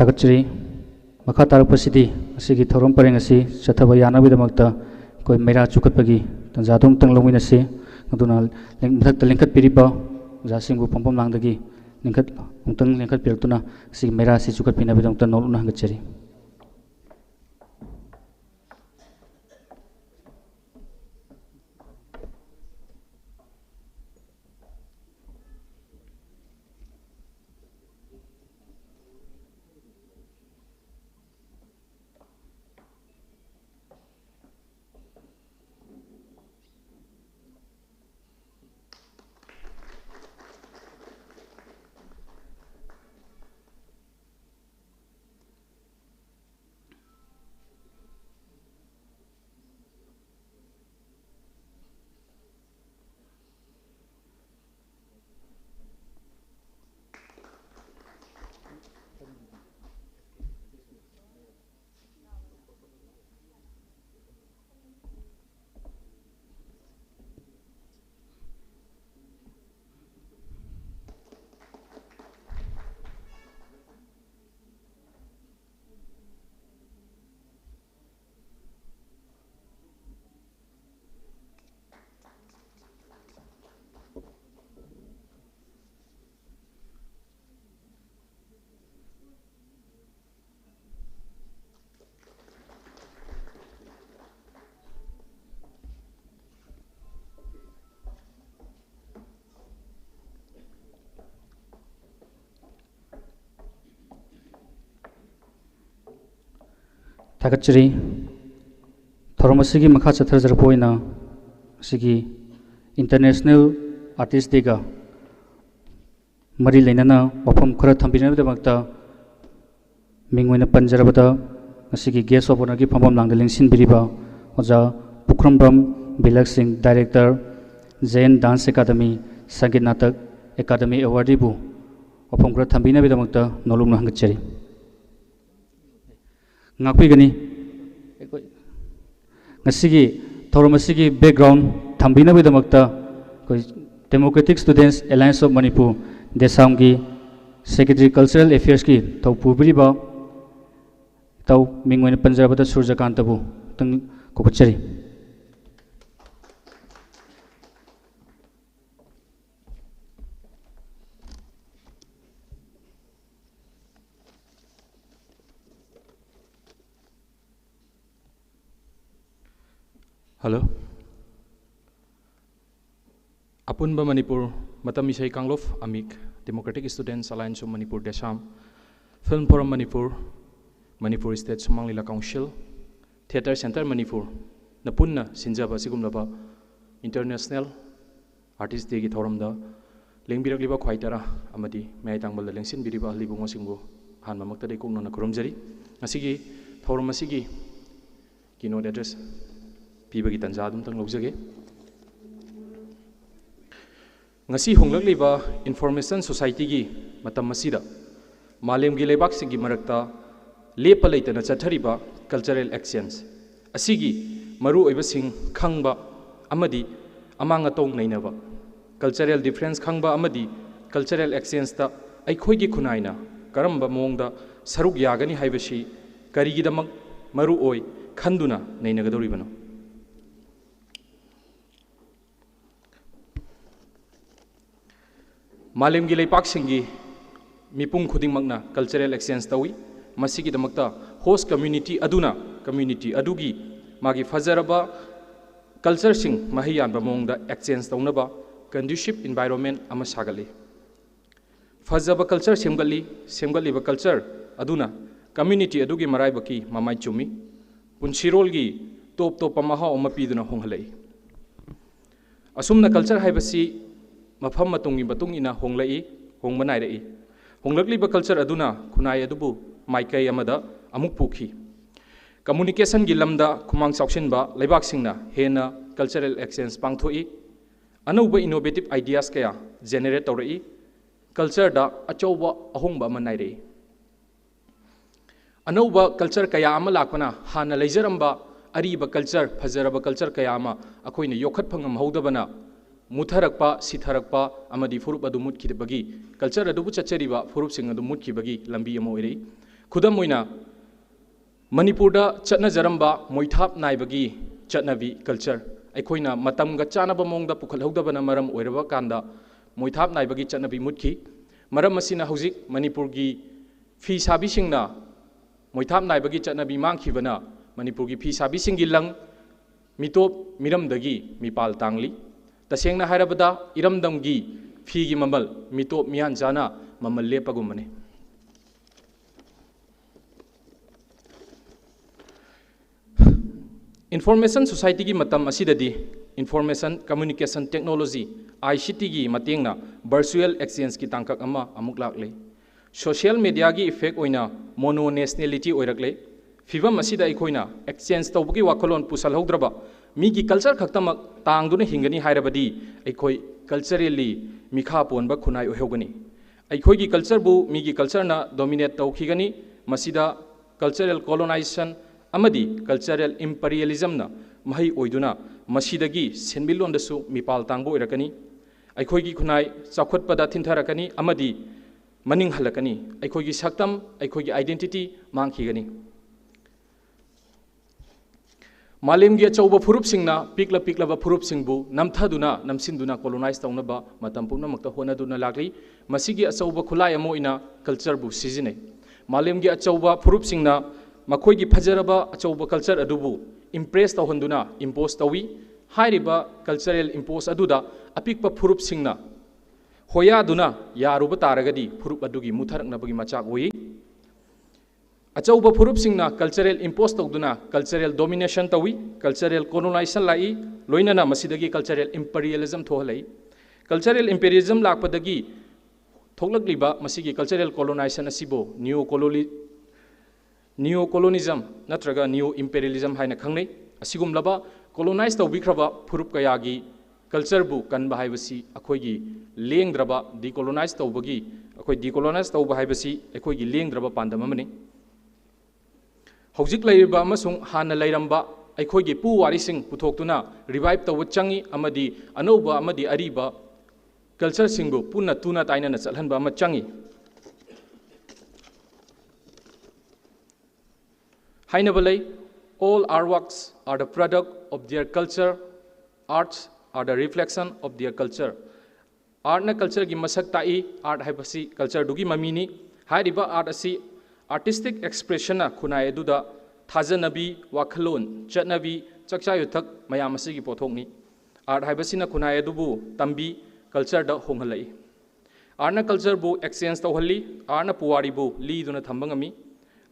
ꯊꯥꯒꯠꯆꯔꯤ꯫ ꯃꯈꯥ ꯇꯥꯔꯛꯄꯁꯤꯗꯤ ꯉꯁꯤꯒꯤ ꯊꯧꯔꯝ ꯄꯔꯦꯡ ꯑꯁꯤ ꯆꯠꯊꯕ ꯌꯥꯅꯕꯒꯤꯗꯃꯛꯇ ꯑꯩꯈꯣꯏ ꯃꯩꯔꯥ ꯆꯨꯈꯠꯄꯒꯤ ꯇꯥꯟꯖꯥꯗꯨ ꯑꯃꯨꯛꯇꯪ ꯂꯧꯃꯤꯟꯅꯁꯤ꯫ ꯑꯗꯨꯅ ꯂꯦꯡ-, ꯃꯊꯛꯇ ꯂꯦꯡꯈꯠꯄꯤꯔꯤꯕ ꯑꯣꯖꯥꯁꯤꯡꯕꯨ ꯐꯝꯐꯝ ꯂꯥꯡꯗꯒꯤ ꯂꯦꯡꯈꯠ-, ꯑꯃꯨꯛꯇꯪ ꯂꯦꯡꯈꯠꯄꯤꯔꯛꯇꯨꯅ ꯉꯁꯤꯒꯤ ꯃꯩꯔꯥ ꯑꯁꯤ ꯆꯨꯈꯠꯄꯤꯅꯕꯒꯤꯗꯃꯛꯇ ꯅꯧꯅ ꯍꯪꯒꯠꯆꯔꯤ꯫ ꯊꯥꯒꯠꯆꯔꯤ꯫ ꯊꯧꯔꯝ ꯑꯁꯤꯒꯤ ꯃꯈꯥ ꯆꯠꯊꯖꯔꯛꯄ ꯑꯣꯏꯅ ꯉꯁꯤꯒꯤ International Artist Dayꯒ ꯃꯔꯤ ꯂꯩꯅꯅ ꯋꯥꯐꯝ ꯈꯔ ꯊꯝꯕꯤꯅꯕꯒꯤꯗꯃꯛꯇ ꯃꯤꯡ ꯑꯣꯏꯅ ꯄꯟꯖꯔꯕꯗ, ꯉꯁꯤꯒꯤ Guest of Honourꯒꯤ ꯐꯝꯐꯝ ꯂꯥꯡꯗ ꯂꯦꯡꯁꯤꯟꯕꯤꯔꯤꯕ ꯑꯣꯖꯥ ꯄꯨꯈ꯭ꯔꯝꯕꯝ ꯕꯤꯂꯛ ꯁꯤꯡ, Director, Jain Dance Academy, ꯁꯪꯒꯤꯠ ꯅꯥꯇꯛ ꯑꯦꯀꯥꯗꯃꯤ Awardꯕꯨ ꯋꯥꯐꯝ ꯈꯔ ꯊꯝꯕꯤꯅꯕꯒꯤꯗꯃꯛꯇ ꯅꯣꯂꯨꯛꯅ ꯍꯪꯒꯠꯆꯔꯤ꯫ ꯉꯥꯛꯄꯤꯒꯅꯤ꯫ ꯑꯩꯈꯣꯏ ꯉꯁꯤꯒꯤ ꯊꯧꯔꯝ ꯑꯁꯤꯒꯤ background ꯊꯝꯕꯤꯅꯕꯒꯤꯗꯃꯛꯇ ꯑꯩꯈꯣꯏ Democratic Students Alliance of Manipur, DESAMꯒꯤ Secretary Cultural Affairsꯀꯤ ꯊꯧ ꯄꯨꯕꯤꯔꯤꯕ ꯏꯇꯥꯎ, ꯃꯤꯡ ꯑꯣꯏꯅ ꯄꯟꯖꯔꯕꯗ ꯁꯨꯔꯖꯀꯥꯟꯇꯕꯨ ꯑꯃꯨꯛꯇꯪ ꯀꯧꯈꯠꯆꯔꯤ꯫ Hello. ꯑꯄꯨꯟꯕ ꯃꯅꯤꯄꯨꯔ ꯃꯇꯝ ꯏꯁꯩ ꯀꯥꯡꯂꯨꯞ ꯑꯃꯤꯛ, Democratic Students Alliance of Manipur, DESAM, Film Forum Manipur, Manipur State ꯁꯨꯃꯥꯡ ꯂꯤꯂꯥ Council, Theatre Centre ꯃꯅꯤꯄꯨꯔꯅ ꯄꯨꯟꯅ ꯁꯤꯟꯖꯕ ꯑꯁꯤꯒꯨꯝꯂꯕ International Artist Dayꯒꯤ ꯊꯧꯔꯝꯗ ꯂꯦꯡꯕꯤꯔꯛꯂꯤꯕ ꯈ꯭ꯋꯥꯏ ꯇꯔꯥ ꯑꯃꯗꯤ ꯃꯌꯥꯏ ꯇꯥꯡꯕꯜꯗ ꯂꯦꯡꯁꯤꯟꯕꯤꯔꯤꯕ ꯑꯍꯜ ꯏꯕꯨꯡꯉꯣꯁꯤꯡꯕꯨ ꯑꯍꯥꯟꯕꯃꯛꯇꯗꯤ ꯀꯣꯛꯅꯅ ꯈꯨꯔꯨꯝꯖꯔꯤ꯫ ꯉꯁꯤꯒꯤ ꯊꯧꯔꯝ ꯑꯁꯤꯒꯤ keynote address ꯄꯤꯕꯒꯤ ꯇꯥꯟꯖꯥ ꯑꯗꯨꯝꯇꯪ ꯂꯧꯖꯒꯦ꯫ ꯉꯁꯤ ꯍꯣꯡꯂꯛꯂꯤꯕ Information Societyꯒꯤ ꯃꯇꯝ ꯑꯁꯤꯗ ꯃꯥꯂꯦꯝꯒꯤ ꯂꯩꯕꯥꯛꯁꯤꯡꯒꯤ ꯃꯔꯛꯇ ꯂꯦꯞꯄ ꯂꯩꯇꯅ ꯆꯠꯊꯔꯤꯕ cultural exchange ꯑꯁꯤꯒꯤ ꯃꯔꯨꯑꯣꯏꯕꯁꯤꯡ ꯈꯪꯕ ꯑꯃꯗꯤ ꯑꯃꯥꯡ ꯑꯇꯧ ꯅꯩꯅꯕ, cultural difference ꯈꯪꯕ ꯑꯃꯗꯤ cultural exchangeꯇ ꯑꯩꯈꯣꯏꯒꯤ ꯈꯨꯟꯅꯥꯏꯅ ꯀꯔꯝꯕ ꯃꯑꯣꯡꯗ ꯁꯔꯨꯛ ꯌꯥꯒꯅꯤ ꯍꯥꯏꯕꯁꯤ ꯀꯔꯤꯒꯤꯗꯃꯛ ꯃꯔꯨ ꯑꯣꯏ ꯈꯟꯗꯨꯅ ꯅꯩꯅꯒꯗꯧꯔꯤꯕꯅꯣ? ꯃꯥꯂꯦꯝꯒꯤ ꯂꯩꯄꯥꯛꯁꯤꯡꯒꯤ ꯃꯤꯄꯨꯝ ꯈꯨꯗꯤꯡꯃꯛꯅ cultural exchange ꯇꯧꯏ꯫ ꯃꯁꯤꯒꯤꯗꯃꯛꯇ host community ꯑꯗꯨꯅ community ꯑꯗꯨꯒꯤ ꯃꯥꯒꯤ ꯐꯖꯔꯕ cultureꯁꯤꯡ ꯃꯍꯩ ꯌꯥꯟꯕ ꯃꯑꯣꯡꯗ exchange ꯇꯧꯅꯕ conducive environment ꯑꯃ ꯁꯥꯒꯠꯂꯤ꯫ ꯐꯖꯕ culture ꯁꯦꯝꯒꯠꯂꯤ꯫ ꯁꯦꯝꯒꯠꯂꯤꯕ culture ꯑꯗꯨꯅ community ꯑꯗꯨꯒꯤ ꯃꯔꯥꯏꯕꯛꯀꯤ ꯃꯃꯥꯏ ꯆꯨꯝꯃꯤ꯫ ꯄꯨꯟꯁꯤꯔꯣꯜꯒꯤ ꯇꯣꯞ ꯇꯣꯞꯄ ꯃꯍꯥꯎ ꯑꯃ ꯄꯤꯗꯨꯅ ꯍꯣꯡꯍꯜꯂꯛꯏ꯫ ꯑꯁꯨꯝꯅ culture ꯍꯥꯏꯕꯁꯤ ꯃꯐꯝ ꯃꯇꯝꯒꯤ ꯃꯇꯨꯡ ꯏꯟꯅ ꯍꯣꯡꯂꯛꯏ, ꯍꯣꯡꯕ ꯅꯥꯏꯔꯛꯏ꯫ ꯍꯣꯡꯂꯛꯂꯤꯕ culture ꯑꯗꯨꯅ ꯈꯨꯟꯅꯥꯏ ꯑꯗꯨꯕꯨ ꯃꯥꯏꯀꯩ ꯑꯃꯗ ꯑꯃꯨꯛ ꯄꯨꯈꯤ꯫ Communicationꯒꯤ ꯂꯝꯗ ꯈꯨꯃꯥꯡ ꯆꯥꯎꯁꯤꯟꯕ ꯂꯩꯕꯥꯛꯁꯤꯡꯅ ꯍꯦꯟꯅ cultural exchange ꯄꯥꯡꯊꯣꯛꯏ꯫ ꯑꯅꯧꯕ innovative ideas ꯀꯌꯥ generate ꯇꯧꯔꯛꯏ꯫ Cultureꯗ ꯑꯆꯧꯕ ꯑꯍꯣꯡꯕ ꯑꯃ ꯅꯥꯏꯔꯛꯏ꯫ ꯑꯅꯧꯕ culture ꯀꯌꯥ ꯑꯃ ꯂꯥꯛꯄꯅ ꯍꯥꯟꯅ ꯂꯩꯖꯔꯝꯕ ꯑꯔꯤꯕ culture, ꯐꯖꯔꯕ culture ꯀꯌꯥ ꯑꯃ ꯑꯩꯈꯣꯏꯅ ꯌꯣꯛꯈꯠꯄ ꯉꯝꯍꯧꯗꯕꯅ ꯃꯨꯠꯊꯔꯛꯄ, ꯁꯤꯊꯔꯛꯄ ꯑꯃꯗꯤ ꯐꯨꯔꯨꯞ ꯑꯗꯨ ꯃꯨꯠꯈꯤꯕꯒꯤ, ꯀꯜꯆꯔ ꯑꯗꯨꯕꯨ ꯆꯠꯆꯔꯤꯕ ꯐꯨꯔꯨꯞꯁꯤꯡ ꯑꯗꯨ ꯃꯨꯠꯈꯤꯕꯒꯤ ꯂꯝꯕꯤ ꯑꯃ ꯑꯣꯏꯔꯛꯏ꯫ ꯈꯨꯗꯝ ꯑꯣꯏꯅ, ꯃꯅꯤꯄꯨꯔꯗ ꯆꯠꯅꯖꯔꯝꯕ ꯃꯣꯏꯊꯥꯞ ꯅꯥꯏꯕꯒꯤ ꯆꯠꯅꯕꯤ, ꯀꯜꯆꯔ, ꯑꯩꯈꯣꯏꯅ ꯃꯇꯝꯒ ꯆꯥꯟꯅꯕ ꯃꯑꯣꯡꯗ ꯄꯨꯈꯠꯍꯧꯗꯕꯅ ꯃꯔꯝ ꯑꯣꯏꯔꯕ ꯀꯥꯟꯗ ꯃꯣꯏꯊꯥꯞ ꯅꯥꯏꯕꯒꯤ ꯆꯠꯅꯕꯤ ꯃꯨꯠꯈꯤ꯫ ꯃꯔꯝ ꯑꯁꯤꯅ ꯍꯧꯖꯤꯛ ꯃꯅꯤꯄꯨꯔꯒꯤ ꯐꯤ ꯁꯥꯕꯤꯁꯤꯡꯅ ꯃꯣꯏꯊꯥꯞ ꯅꯥꯏꯕꯒꯤ ꯆꯠꯅꯕꯤ ꯃꯥꯡꯈꯤꯕꯅ ꯃꯅꯤꯄꯨꯔꯒꯤ ꯐꯤ ꯁꯥꯕꯤꯁꯤꯡꯒꯤ ꯂꯪ ꯃꯤꯇꯣꯞ ꯃꯤꯔꯝꯗꯒꯤ ꯃꯤꯄꯥꯜ ꯇꯥꯡꯂꯤ꯫ ꯇꯁꯦꯡꯅ ꯍꯥꯏꯔꯕꯗ, ꯏꯔꯝꯗꯝꯒꯤ ꯐꯤꯒꯤ ꯃꯃꯜ ꯃꯤꯇꯣꯞ ꯃꯤꯌꯥꯟꯆꯥꯅ ꯃꯃꯜ ꯂꯦꯞꯄꯒꯨꯝꯕꯅꯤ꯫ Information societyꯒꯤ ꯃꯇꯝ ꯑꯁꯤꯗꯗꯤ Information Communication Technology, I C Tꯒꯤ ꯃꯇꯦꯡꯅ virtual exchangeꯀꯤ ꯇꯥꯡꯀꯛ ꯑꯃ ꯑꯃꯨꯛ ꯂꯥꯛꯂꯦ꯫ Social mediaꯒꯤ effect ꯑꯣꯏꯅ mono nationality ꯑꯣꯏꯔꯛꯂꯦ꯫ ꯐꯤꯕꯝ ꯑꯁꯤꯗ ꯑꯩꯈꯣꯏꯅ exchange ꯇꯧꯕꯒꯤ ꯋꯥꯈꯜꯂꯣꯟ ꯄꯨꯁꯜꯍꯧꯗ꯭ꯔꯕ, ꯃꯤꯒꯤ culture ꯈꯛꯇꯃꯛ ꯇꯥꯡꯗꯨꯅ ꯍꯤꯡꯒꯅꯤ ꯍꯥꯏꯔꯕꯗꯤ, ꯑꯩꯈꯣꯏ culturally ꯃꯤꯈꯥ ꯄꯣꯟꯕ ꯈꯨꯟꯅꯥꯏ ꯑꯣꯏꯍꯧꯒꯅꯤ꯫ ꯑꯩꯈꯣꯏꯒꯤ cultureꯕꯨ ꯃꯤꯒꯤ cultureꯅ dominate ꯇꯧꯈꯤꯒꯅꯤ꯫ ꯃꯁꯤꯗ cultural colonization ꯑꯃꯗꯤ cultural imperialismꯅ ꯃꯍꯩ ꯑꯣꯏꯗꯨꯅ ꯃꯁꯤꯗꯒꯤ ꯁꯦꯟꯃꯤꯠꯂꯣꯟꯗꯁꯨ ꯃꯤꯄꯥꯜ ꯇꯥꯡꯕ ꯑꯣꯏꯔꯛꯀꯅꯤ꯫ ꯑꯩꯈꯣꯏꯒꯤ ꯈꯨꯟꯅꯥꯏ ꯆꯥꯎꯈꯠꯄꯗ ꯊꯤꯟꯊꯔꯛꯀꯅꯤ ꯑꯃꯗꯤ ꯃꯅꯤꯡ ꯍꯜꯂꯛꯀꯅꯤ꯫ ꯑꯩꯈꯣꯏꯒꯤ ꯁꯛꯇꯝ, ꯑꯩꯈꯣꯏꯒꯤ identity ꯃꯥꯡꯈꯤꯒꯅꯤ꯫ ꯃꯥꯂꯦꯝꯒꯤ ꯑꯆꯧꯕ ꯐꯨꯔꯨꯞꯁꯤꯡꯅ ꯄꯤꯛꯂ ꯄꯤꯛꯂꯕ ꯐꯨꯔꯨꯞꯁꯤꯡꯕꯨ ꯅꯝꯊꯗꯨꯅ, ꯅꯝꯁꯤꯟꯗꯨꯅ colonize ꯇꯧꯅꯕ ꯃꯇꯝ ꯄꯨꯝꯅꯃꯛꯇ ꯍꯣꯠꯅꯗꯨꯅ ꯂꯥꯛꯂꯤ꯫ ꯃꯁꯤꯒꯤ ꯑꯆꯧꯕ ꯈꯨꯠꯂꯥꯏ ꯑꯃ ꯑꯣꯏꯅ cultureꯕꯨ ꯁꯤꯖꯤꯟꯅꯩ꯫ ꯃꯥꯂꯦꯝꯒꯤ ꯑꯆꯧꯕ ꯐꯨꯔꯨꯞꯁꯤꯡꯅ ꯃꯈꯣꯏꯒꯤ ꯐꯖꯔꯕ ꯑꯆꯧꯕ culture ꯑꯗꯨꯕꯨ impress ꯇꯧꯍꯟꯗꯨꯅ impose ꯇꯧꯏ꯫ ꯍꯥꯏꯔꯤꯕ cultural impose ꯑꯗꯨꯗ ꯑꯄꯤꯛꯄ ꯐꯨꯔꯨꯞꯁꯤꯡꯅ ꯍꯣꯌꯥꯗꯨꯅ ꯌꯥꯔꯨꯕ ꯇꯥꯔꯒꯗꯤ ꯐꯨꯔꯨꯞ ꯑꯗꯨꯒꯤ ꯃꯨꯠꯊꯔꯛꯅꯕꯒꯤ ꯃꯆꯥꯛ ꯑꯣꯏ꯫ ꯑꯆꯧꯕ ꯐꯨꯔꯨꯞꯁꯤꯡꯅ cultural impose ꯇꯧꯗꯨꯅ cultural domination ꯇꯧꯏ, cultural colonization ꯂꯥꯛꯏ, ꯂꯣꯏꯅꯅ ꯃꯁꯤꯗꯒꯤ cultural imperialism ꯊꯣꯛꯍꯜꯂꯛꯏ꯫ Cultural imperialism ꯂꯥꯛꯄꯗꯒꯤ ꯊꯣꯛꯂꯛꯂꯤꯕ ꯃꯁꯤꯒꯤ cultural colonization ꯑꯁꯤꯕꯨ neo colonialism ꯅꯠꯇ꯭ꯔꯒ neo imperialism ꯍꯥꯏꯅ ꯈꯪꯅꯩ꯫ ꯑꯁꯤꯒꯨꯝꯂꯕ colonize ꯇꯧꯕꯤꯈ꯭ꯔꯕ ꯐꯨꯔꯨꯞ ꯀꯌꯥꯒꯤ cultureꯕꯨ ꯀꯟꯕ ꯍꯥꯏꯕꯁꯤ ꯑꯩꯈꯣꯏꯒꯤ ꯂꯦꯡꯗ꯭ꯔꯕ decolonize ꯇꯧꯕꯒꯤ, ꯑꯩꯈꯣꯏ decolonize ꯇꯧꯕ ꯍꯥꯏꯕꯁꯤ ꯑꯩꯈꯣꯏꯒꯤ ꯂꯦꯡꯗ꯭ꯔꯕ ꯄꯥꯟꯗꯝ ꯑꯃꯅꯤ꯫ ꯍꯧꯖꯤꯛ ꯂꯩꯔꯤꯕ ꯑꯃꯁꯨꯡ ꯍꯥꯟꯅ ꯂꯩꯔꯝꯕ ꯑꯩꯈꯣꯏꯒꯤ ꯄꯨꯋꯥꯔꯤꯁꯤꯡ ꯄꯨꯊꯣꯛꯇꯨꯅ revive ꯇꯧꯕ ꯆꯪꯏ ꯑꯃꯗꯤ ꯑꯅꯧꯕ ꯑꯃꯗꯤ ꯑꯔꯤꯕ culture ꯁꯤꯡꯕꯨ ꯄꯨꯟꯅ ꯇꯨꯅ ꯇꯥꯏꯅꯅ ꯆꯠꯍꯟꯕ ꯑꯃ ꯆꯪꯏ꯫ ꯍꯥꯏꯅꯕ ꯂꯩ, "All artworks are the product of their culture, arts are the reflection of their culture"꯫ Art ꯅ culture ꯒꯤ ꯃꯁꯛ ꯇꯥꯛꯏ, art ꯍꯥꯏꯕꯁꯤ culture ꯗꯨꯒꯤ ꯃꯃꯤꯅꯤ꯫ ꯍꯥꯏꯔꯤꯕ art ꯑꯁꯤ artistic expression ꯅ ꯈꯨꯟꯅꯥꯏ ꯑꯗꯨꯗ ꯊꯥꯖꯅꯕꯤ, ꯋꯥꯈꯜꯂꯣꯟ, ꯆꯠꯅꯕꯤ, ꯆꯥꯛꯆꯥ ꯌꯨꯊꯛ ꯃꯌꯥꯝ ꯑꯁꯤꯒꯤ ꯄꯣꯠꯊꯣꯛꯅꯤ꯫ Art ꯍꯥꯏꯕꯁꯤꯅ ꯈꯨꯟꯅꯥꯏ ꯑꯗꯨꯕꯨ ꯇꯝꯕꯤ, culture ꯗ ꯍꯣꯡꯍꯜꯂꯛꯏ꯫ Art ꯅ culture ꯕꯨ exchange ꯇꯧꯍꯜꯂꯤ, art ꯅ ꯄꯨꯋꯥꯔꯤꯕꯨ ꯂꯤꯗꯨꯅ ꯊꯝꯕ ꯉꯝꯃꯤ꯫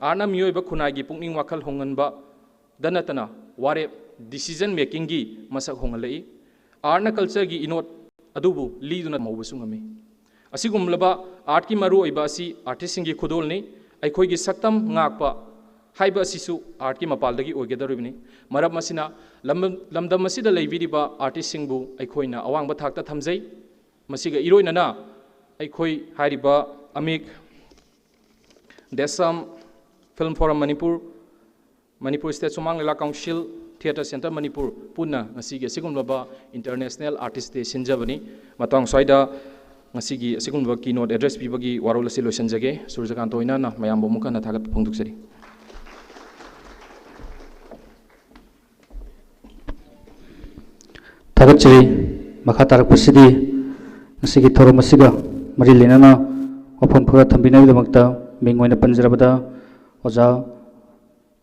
Art ꯅ ꯃꯤꯑꯣꯏꯕ ꯈꯨꯟꯅꯥꯏꯒꯤ ꯄꯨꯛꯅꯤꯡ ꯋꯥꯈꯜ ꯍꯣꯡꯍꯟꯕꯗ ꯅꯠꯇꯅ ꯋꯥꯔꯦꯞ, decision making ꯒꯤ ꯃꯁꯛ ꯍꯣꯡꯍꯜꯂꯛꯏ꯫ Art ꯅ culture ꯒꯤ ꯏꯅꯣꯠ ꯑꯗꯨꯕꯨ ꯂꯤꯗꯨꯅ ꯃꯧꯕꯁꯨ ꯉꯝꯃꯤ꯫ ꯑꯁꯤꯒꯨꯝꯂꯕ art ꯀꯤ ꯃꯔꯨꯑꯣꯏꯕ ꯑꯁꯤ artist ꯁꯤꯡꯒꯤ ꯈꯨꯗꯣꯜꯅꯤ꯫ ꯑꯩꯈꯣꯏꯒꯤ ꯁꯛꯇꯝ ꯉꯥꯛꯄ ꯍꯥꯏꯕ ꯑꯁꯤꯁꯨ art ꯀꯤ ꯃꯄꯥꯜꯗꯒꯤ ꯑꯣꯏꯒꯗꯧꯔꯤꯕꯅꯤ꯫ ꯃꯔꯝ ꯑꯁꯤꯅ ꯂꯝ-, ꯂꯝꯗꯝ ꯑꯁꯤꯗ ꯂꯩꯕꯤꯔꯤꯕ artist ꯁꯤꯡꯕꯨ ꯑꯩꯈꯣꯏꯅ ꯑꯋꯥꯡꯕ ꯊꯥꯛꯇ ꯊꯝꯖꯩ꯫ ꯃꯁꯤꯒ ꯏꯔꯣꯏꯅꯅ ꯑꯩꯈꯣꯏ ꯍꯥꯏꯔꯤꯕ ꯑꯃꯤꯛ, ꯗꯦꯁꯝ, Film Forum Manipur, Manipur State ꯁꯨꯃꯥꯡ ꯂꯤꯂꯥ Council, Theatre Centre ꯃꯅꯤꯄꯨꯔ ꯄꯨꯟꯅ ꯉꯁꯤꯒꯤ ꯑꯁꯤꯒꯨꯝꯂꯕ International Artist Day ꯁꯤꯟꯖꯕꯅꯤ꯫ ꯃꯇꯥꯡ ꯁ꯭ꯋꯥꯏꯗ ꯉꯁꯤꯒꯤ ꯑꯁꯤꯒꯨꯝꯂꯕ keynote address ꯄꯤꯕꯒꯤ ꯋꯥꯔꯣꯜ ꯑꯁꯤ ꯂꯣꯏꯁꯤꯟꯖꯒꯦ꯫ ꯁꯨꯔꯖꯀꯥꯟꯇ ꯑꯣꯏꯅ ꯃꯌꯥꯝꯕꯨ ꯑꯃꯨꯛ ꯍꯟꯅ ꯊꯥꯒꯠꯄ ꯐꯣꯡꯗꯣꯛꯆꯔꯤ꯫ ꯊꯥꯒꯠꯆꯔꯤ꯫ ꯃꯈꯥ ꯇꯥꯔꯛꯄꯁꯤꯗꯤ ꯉꯁꯤꯒꯤ ꯊꯧꯔꯝ ꯑꯁꯤꯒ ꯃꯔꯤ ꯂꯩꯅꯅ ꯋꯥꯐꯝ ꯈꯔ ꯊꯝꯕꯤꯅꯕꯒꯤꯗꯃꯛꯇ ꯃꯤꯡ ꯑꯣꯏꯅ ꯄꯟꯖꯔꯕꯗ ꯑꯣꯖꯥ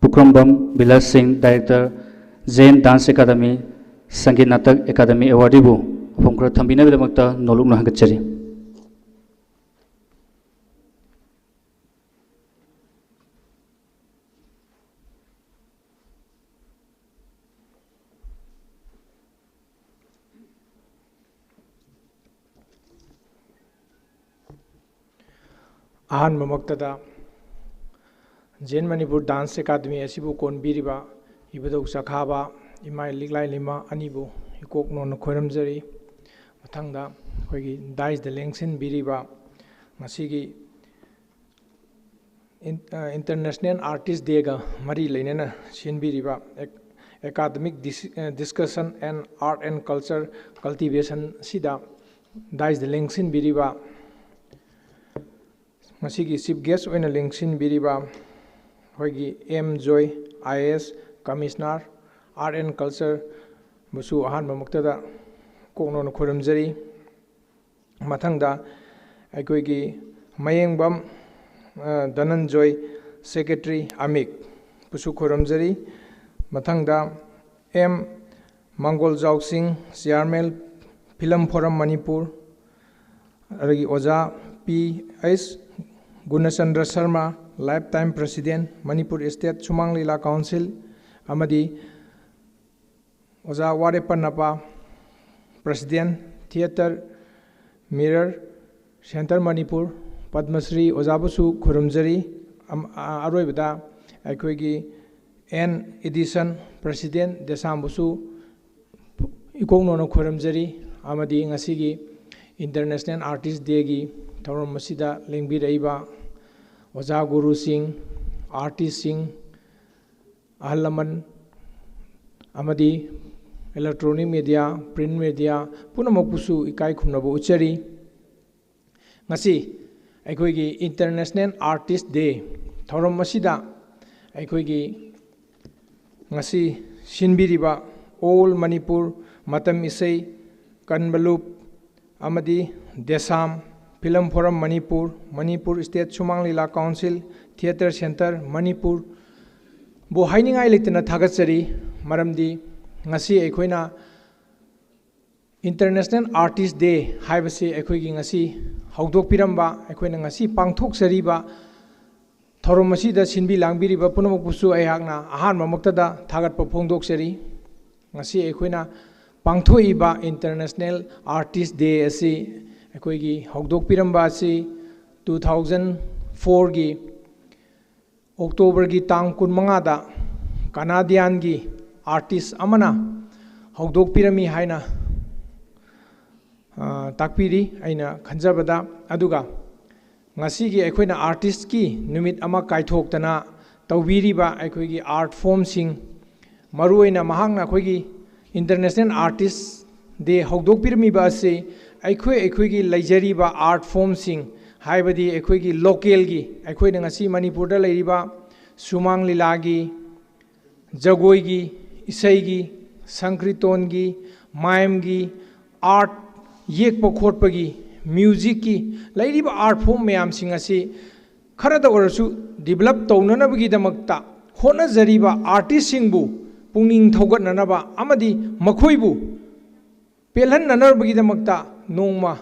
ꯄꯨꯈ꯭ꯔꯝꯕꯝ ꯕꯤꯂꯥꯁ ꯁꯤꯡ, Director, Jain Dance Academy, Sangeet Natak Academy Awardee ꯕꯨ ꯋꯥꯐꯝ ꯈꯔ ꯊꯝꯕꯤꯅꯕꯒꯤꯗꯃꯛꯇ ꯅꯣꯂꯨꯛꯅ ꯍꯪꯒꯠꯆꯔꯤ꯫ ꯑꯍꯥꯟꯕꯃꯛꯇꯗ Jain Manipur Dance Academy ꯑꯁꯤꯕꯨ ꯀꯣꯟꯕꯤꯔꯤꯕ ꯏꯕꯨꯙꯧ ꯆꯈꯥꯕ ꯏꯃꯥꯏ ꯂꯤꯛꯂꯥꯏ ꯂꯩꯃ ꯑꯅꯤꯕꯨ ꯏꯀꯣꯛ ꯅꯣꯟꯅ ꯈꯣꯏꯔꯝꯖꯔꯤ꯫ ꯃꯊꯪꯗ ꯑꯩꯈꯣꯏꯒꯤ dais ꯗ ꯂꯦꯡꯁꯤꯟꯕꯤꯔꯤꯕ ꯉꯁꯤꯒꯤ ꯏꯟ-, ꯑ, International Artist Day ꯒ ꯃꯔꯤ ꯂꯩꯅꯅ ꯁꯤꯟꯕꯤꯔꯤꯕ ꯑꯦꯛ-, Academic Dis- Discussion and Art and Culture Cultivation ꯑꯁꯤꯗ ꯗꯥꯏꯁꯇ ꯂꯦꯡꯁꯤꯟꯕꯤꯔꯤꯕ, ꯉꯁꯤꯒꯤ ꯆꯤꯐ ꯒꯦꯁ ꯑꯣꯏꯅ ꯂꯦꯡꯁꯤꯟꯕꯤꯔꯤꯕ ꯑꯩꯈꯣꯏꯒꯤ M Joy, I A S, commissioner, art and ꯀꯜꯆꯔꯕꯨꯁꯨ ꯑꯍꯥꯟꯕꯃꯛꯇꯗ ꯀꯣꯛꯅꯣꯅ ꯈꯨꯔꯨꯝꯖꯔꯤ꯫ ꯃꯊꯪꯗ ꯑꯩꯈꯣꯏꯒꯤ ꯃꯌꯦꯡꯕꯝ, ꯑ, ꯙꯅꯟꯖꯣꯏ, ꯁꯦꯀ꯭ꯔꯦꯇꯔꯤ, ꯑꯃꯤꯛ, ꯕꯨꯁꯨ ꯈꯨꯔꯨꯝꯖꯔꯤ꯫ ꯃꯊꯪꯗ ꯑꯦꯝ ꯃꯪꯒꯣꯜꯖꯥꯎ ꯁꯤꯡ, ꯆꯤꯌꯥꯔꯃꯦꯟ, ꯐꯤꯂꯝ ꯐꯣꯔꯝ ꯃꯅꯤꯄꯨꯔ, ꯑꯗꯒꯤ ꯑꯣꯖꯥ P H Gunachandra Sharma, lifetime president, Manipur state Sumang Lila council, ꯑꯃꯗꯤ ꯑꯣꯖꯥ ꯋꯥꯔꯦꯞꯄ ꯅꯄꯥ, president, theatre mirror centre Manipur, Padmashri ꯑꯣꯖꯥꯕꯨꯁꯨ ꯈꯨꯔꯨꯝꯖꯔꯤ꯫ ꯑꯝ-, ꯑ-, ꯑꯔꯣꯏꯕꯗ ꯑꯩꯈꯣꯏꯒꯤ ꯑꯦꯟ ꯏꯗꯤꯁꯟ ꯄ꯭ꯔꯁꯤꯗꯦꯟ ꯗꯦꯁꯥꯝꯕꯨꯁꯨ ꯏꯀꯣꯛꯅꯣꯅ ꯈꯨꯔꯨꯝꯖꯔꯤ꯫ ꯑꯃꯗꯤ ꯉꯁꯤꯒꯤ ꯏꯟꯇꯔꯅꯦꯁꯅꯦꯜ ꯑꯥꯔꯇꯤꯁ ꯗꯦꯒꯤ ꯊꯧꯔꯝ ꯑꯁꯤꯗ ꯂꯦꯡꯕꯤꯔꯛꯏꯕ ꯑꯣꯖꯥ ꯒꯨꯔꯨꯁꯤꯡ, ꯑꯥꯔꯇꯤꯁꯁꯤꯡ, ꯑꯍꯜ ꯂꯃꯟ ꯑꯃꯗꯤ ꯏꯂꯦꯛꯇ꯭ꯔꯣꯅꯤꯛ ꯃꯦꯗꯤꯌꯥ, ꯄ꯭ꯔꯤꯟ ꯃꯦꯗꯤꯌꯥ ꯄꯨꯝꯅꯃꯛꯄꯨꯁꯨ ꯏꯀꯥꯏ ꯈꯨꯝꯅꯕ ꯎꯠꯆꯔꯤ꯫ ꯉꯁꯤ ꯑꯩꯈꯣꯏꯒꯤ ꯏꯟꯇꯔꯅꯦꯁꯅꯦꯜ ꯑꯥꯔꯇꯤꯁ ꯗꯦ ꯊꯧꯔꯝ ꯑꯁꯤꯗ ꯑꯩꯈꯣꯏꯒꯤ ꯉꯁꯤ ꯁꯤꯟꯕꯤꯔꯤꯕ ꯑꯣꯜ ꯃꯅꯤꯄꯨꯔ ꯃꯇꯝ ꯏꯁꯩ ꯀꯟꯕꯂꯨꯞ ꯑꯃꯗꯤ DESAM, film forum Manipur, Manipur state Sumang Lila council, theatre centre ꯃꯅꯤꯄꯨꯔꯕꯨ ꯍꯥꯏꯅꯤꯡꯉꯥꯏ ꯂꯩꯇꯅ ꯊꯥꯒꯠꯆꯔꯤ꯫ ꯃꯔꯝꯗꯤ ꯉꯁꯤ ꯑꯩꯈꯣꯏꯅ ꯏꯟꯇꯔꯅꯦꯁꯅꯦꯜ ꯑꯥꯔꯇꯤꯁ ꯗꯦ ꯍꯥꯏꯕꯁꯤ ꯑꯩꯈꯣꯏꯒꯤ ꯉꯁꯤ ꯍꯧꯗꯣꯛꯄꯤꯔꯝꯕ, ꯑꯩꯈꯣꯏꯅ ꯉꯁꯤ ꯄꯥꯡꯊꯣꯛꯆꯔꯤꯕ ꯊꯧꯔꯝ ꯑꯁꯤꯗ ꯁꯤꯟꯕꯤ ꯂꯥꯡꯕꯤꯔꯤꯕ ꯄꯨꯝꯅꯃꯛꯄꯨꯁꯨ ꯑꯩꯍꯥꯛꯅ ꯑꯍꯥꯟꯕꯃꯛꯇꯗ ꯊꯥꯒꯠꯄ ꯐꯣꯡꯗꯣꯛꯆꯔꯤ꯫ ꯉꯁꯤ ꯑꯩꯈꯣꯏꯅ ꯄꯥꯡꯊꯣꯛꯏꯕ ꯏꯟꯇꯔꯅꯦꯁꯅꯦꯜ ꯑꯥꯔꯇꯤꯁ ꯗꯦ ꯑꯁꯤ ꯑꯩꯈꯣꯏꯒꯤ ꯍꯧꯗꯣꯛꯄꯤꯔꯝꯕ ꯑꯁꯤ ꯇꯨ ꯊꯥꯎꯖꯟ ꯐꯣꯔꯒꯤ ꯑꯣꯛꯇꯣꯕꯔꯒꯤ ꯇꯥꯡ ꯀꯨꯟꯃꯉꯥꯗ ꯀꯅꯥꯗꯤꯌꯥꯟꯒꯤ ꯑꯥꯔꯇꯤꯁ ꯑꯃꯅ ꯍꯧꯗꯣꯛꯄꯤꯔꯝꯃꯤ ꯍꯥꯏꯅ, ꯑ, ꯇꯥꯛꯄꯤꯔꯤ ꯑꯩꯅ ꯈꯟꯖꯕꯗ꯫ ꯑꯗꯨꯒ ꯉꯁꯤꯒꯤ ꯑꯩꯈꯣꯏꯅ ꯑꯥꯔꯇꯤꯁꯀꯤ ꯅꯨꯃꯤꯠ ꯑꯃ ꯀꯥꯏꯊꯣꯛꯇꯅ ꯇꯧꯕꯤꯔꯤꯕ ꯑꯩꯈꯣꯏꯒꯤ ꯑꯥꯔꯠ ꯐꯣꯝꯁꯤꯡ, ꯃꯔꯨꯑꯣꯏꯅ ꯃꯍꯥꯛꯅ ꯑꯩꯈꯣꯏꯒꯤ International Artist Day ꯍꯧꯗꯣꯛꯄꯤꯔꯝꯃꯤꯕ ꯑꯁꯤ ꯑꯩꯈꯣꯏ ꯑꯩꯈꯣꯏꯒꯤ ꯂꯩꯖꯔꯤꯕ art form ꯁꯤꯡ, ꯍꯥꯏꯕꯗꯤ ꯑꯩꯈꯣꯏꯒꯤ local ꯒꯤ, ꯑꯩꯈꯣꯏꯅ ꯉꯁꯤ ꯃꯅꯤꯄꯨꯔꯗ ꯂꯩꯔꯤꯕ ꯁꯨꯃꯥꯡ ꯂꯤꯂꯥꯒꯤ, ꯖꯒꯣꯏꯒꯤ, ꯏꯁꯩꯒꯤ, ꯁꯪꯀ꯭ꯔꯤꯇꯣꯟꯒꯤ, ꯃꯥꯏꯝꯒꯤ, art, ꯌꯦꯛꯄ ꯈꯣꯠꯄꯒꯤ, music ꯀꯤ, ꯂꯩꯔꯤꯕ art form ꯃꯌꯥꯝꯁꯤꯡ ꯑꯁꯤ ꯈꯔꯗ ꯑꯣꯏꯔꯁꯨ develop ꯇꯧꯅꯅꯕꯒꯤꯗꯃꯛꯇ ꯍꯣꯠꯅꯖꯔꯤꯕ artist ꯁꯤꯡꯕꯨ ꯄꯨꯛꯅꯤꯡ ꯊꯧꯒꯠꯅꯅꯕ ꯑꯃꯗꯤ ꯃꯈꯣꯏꯕꯨ ꯄꯦꯜꯍꯟꯅꯅꯕꯒꯤꯗꯃꯛꯇ ꯅꯣꯡꯃ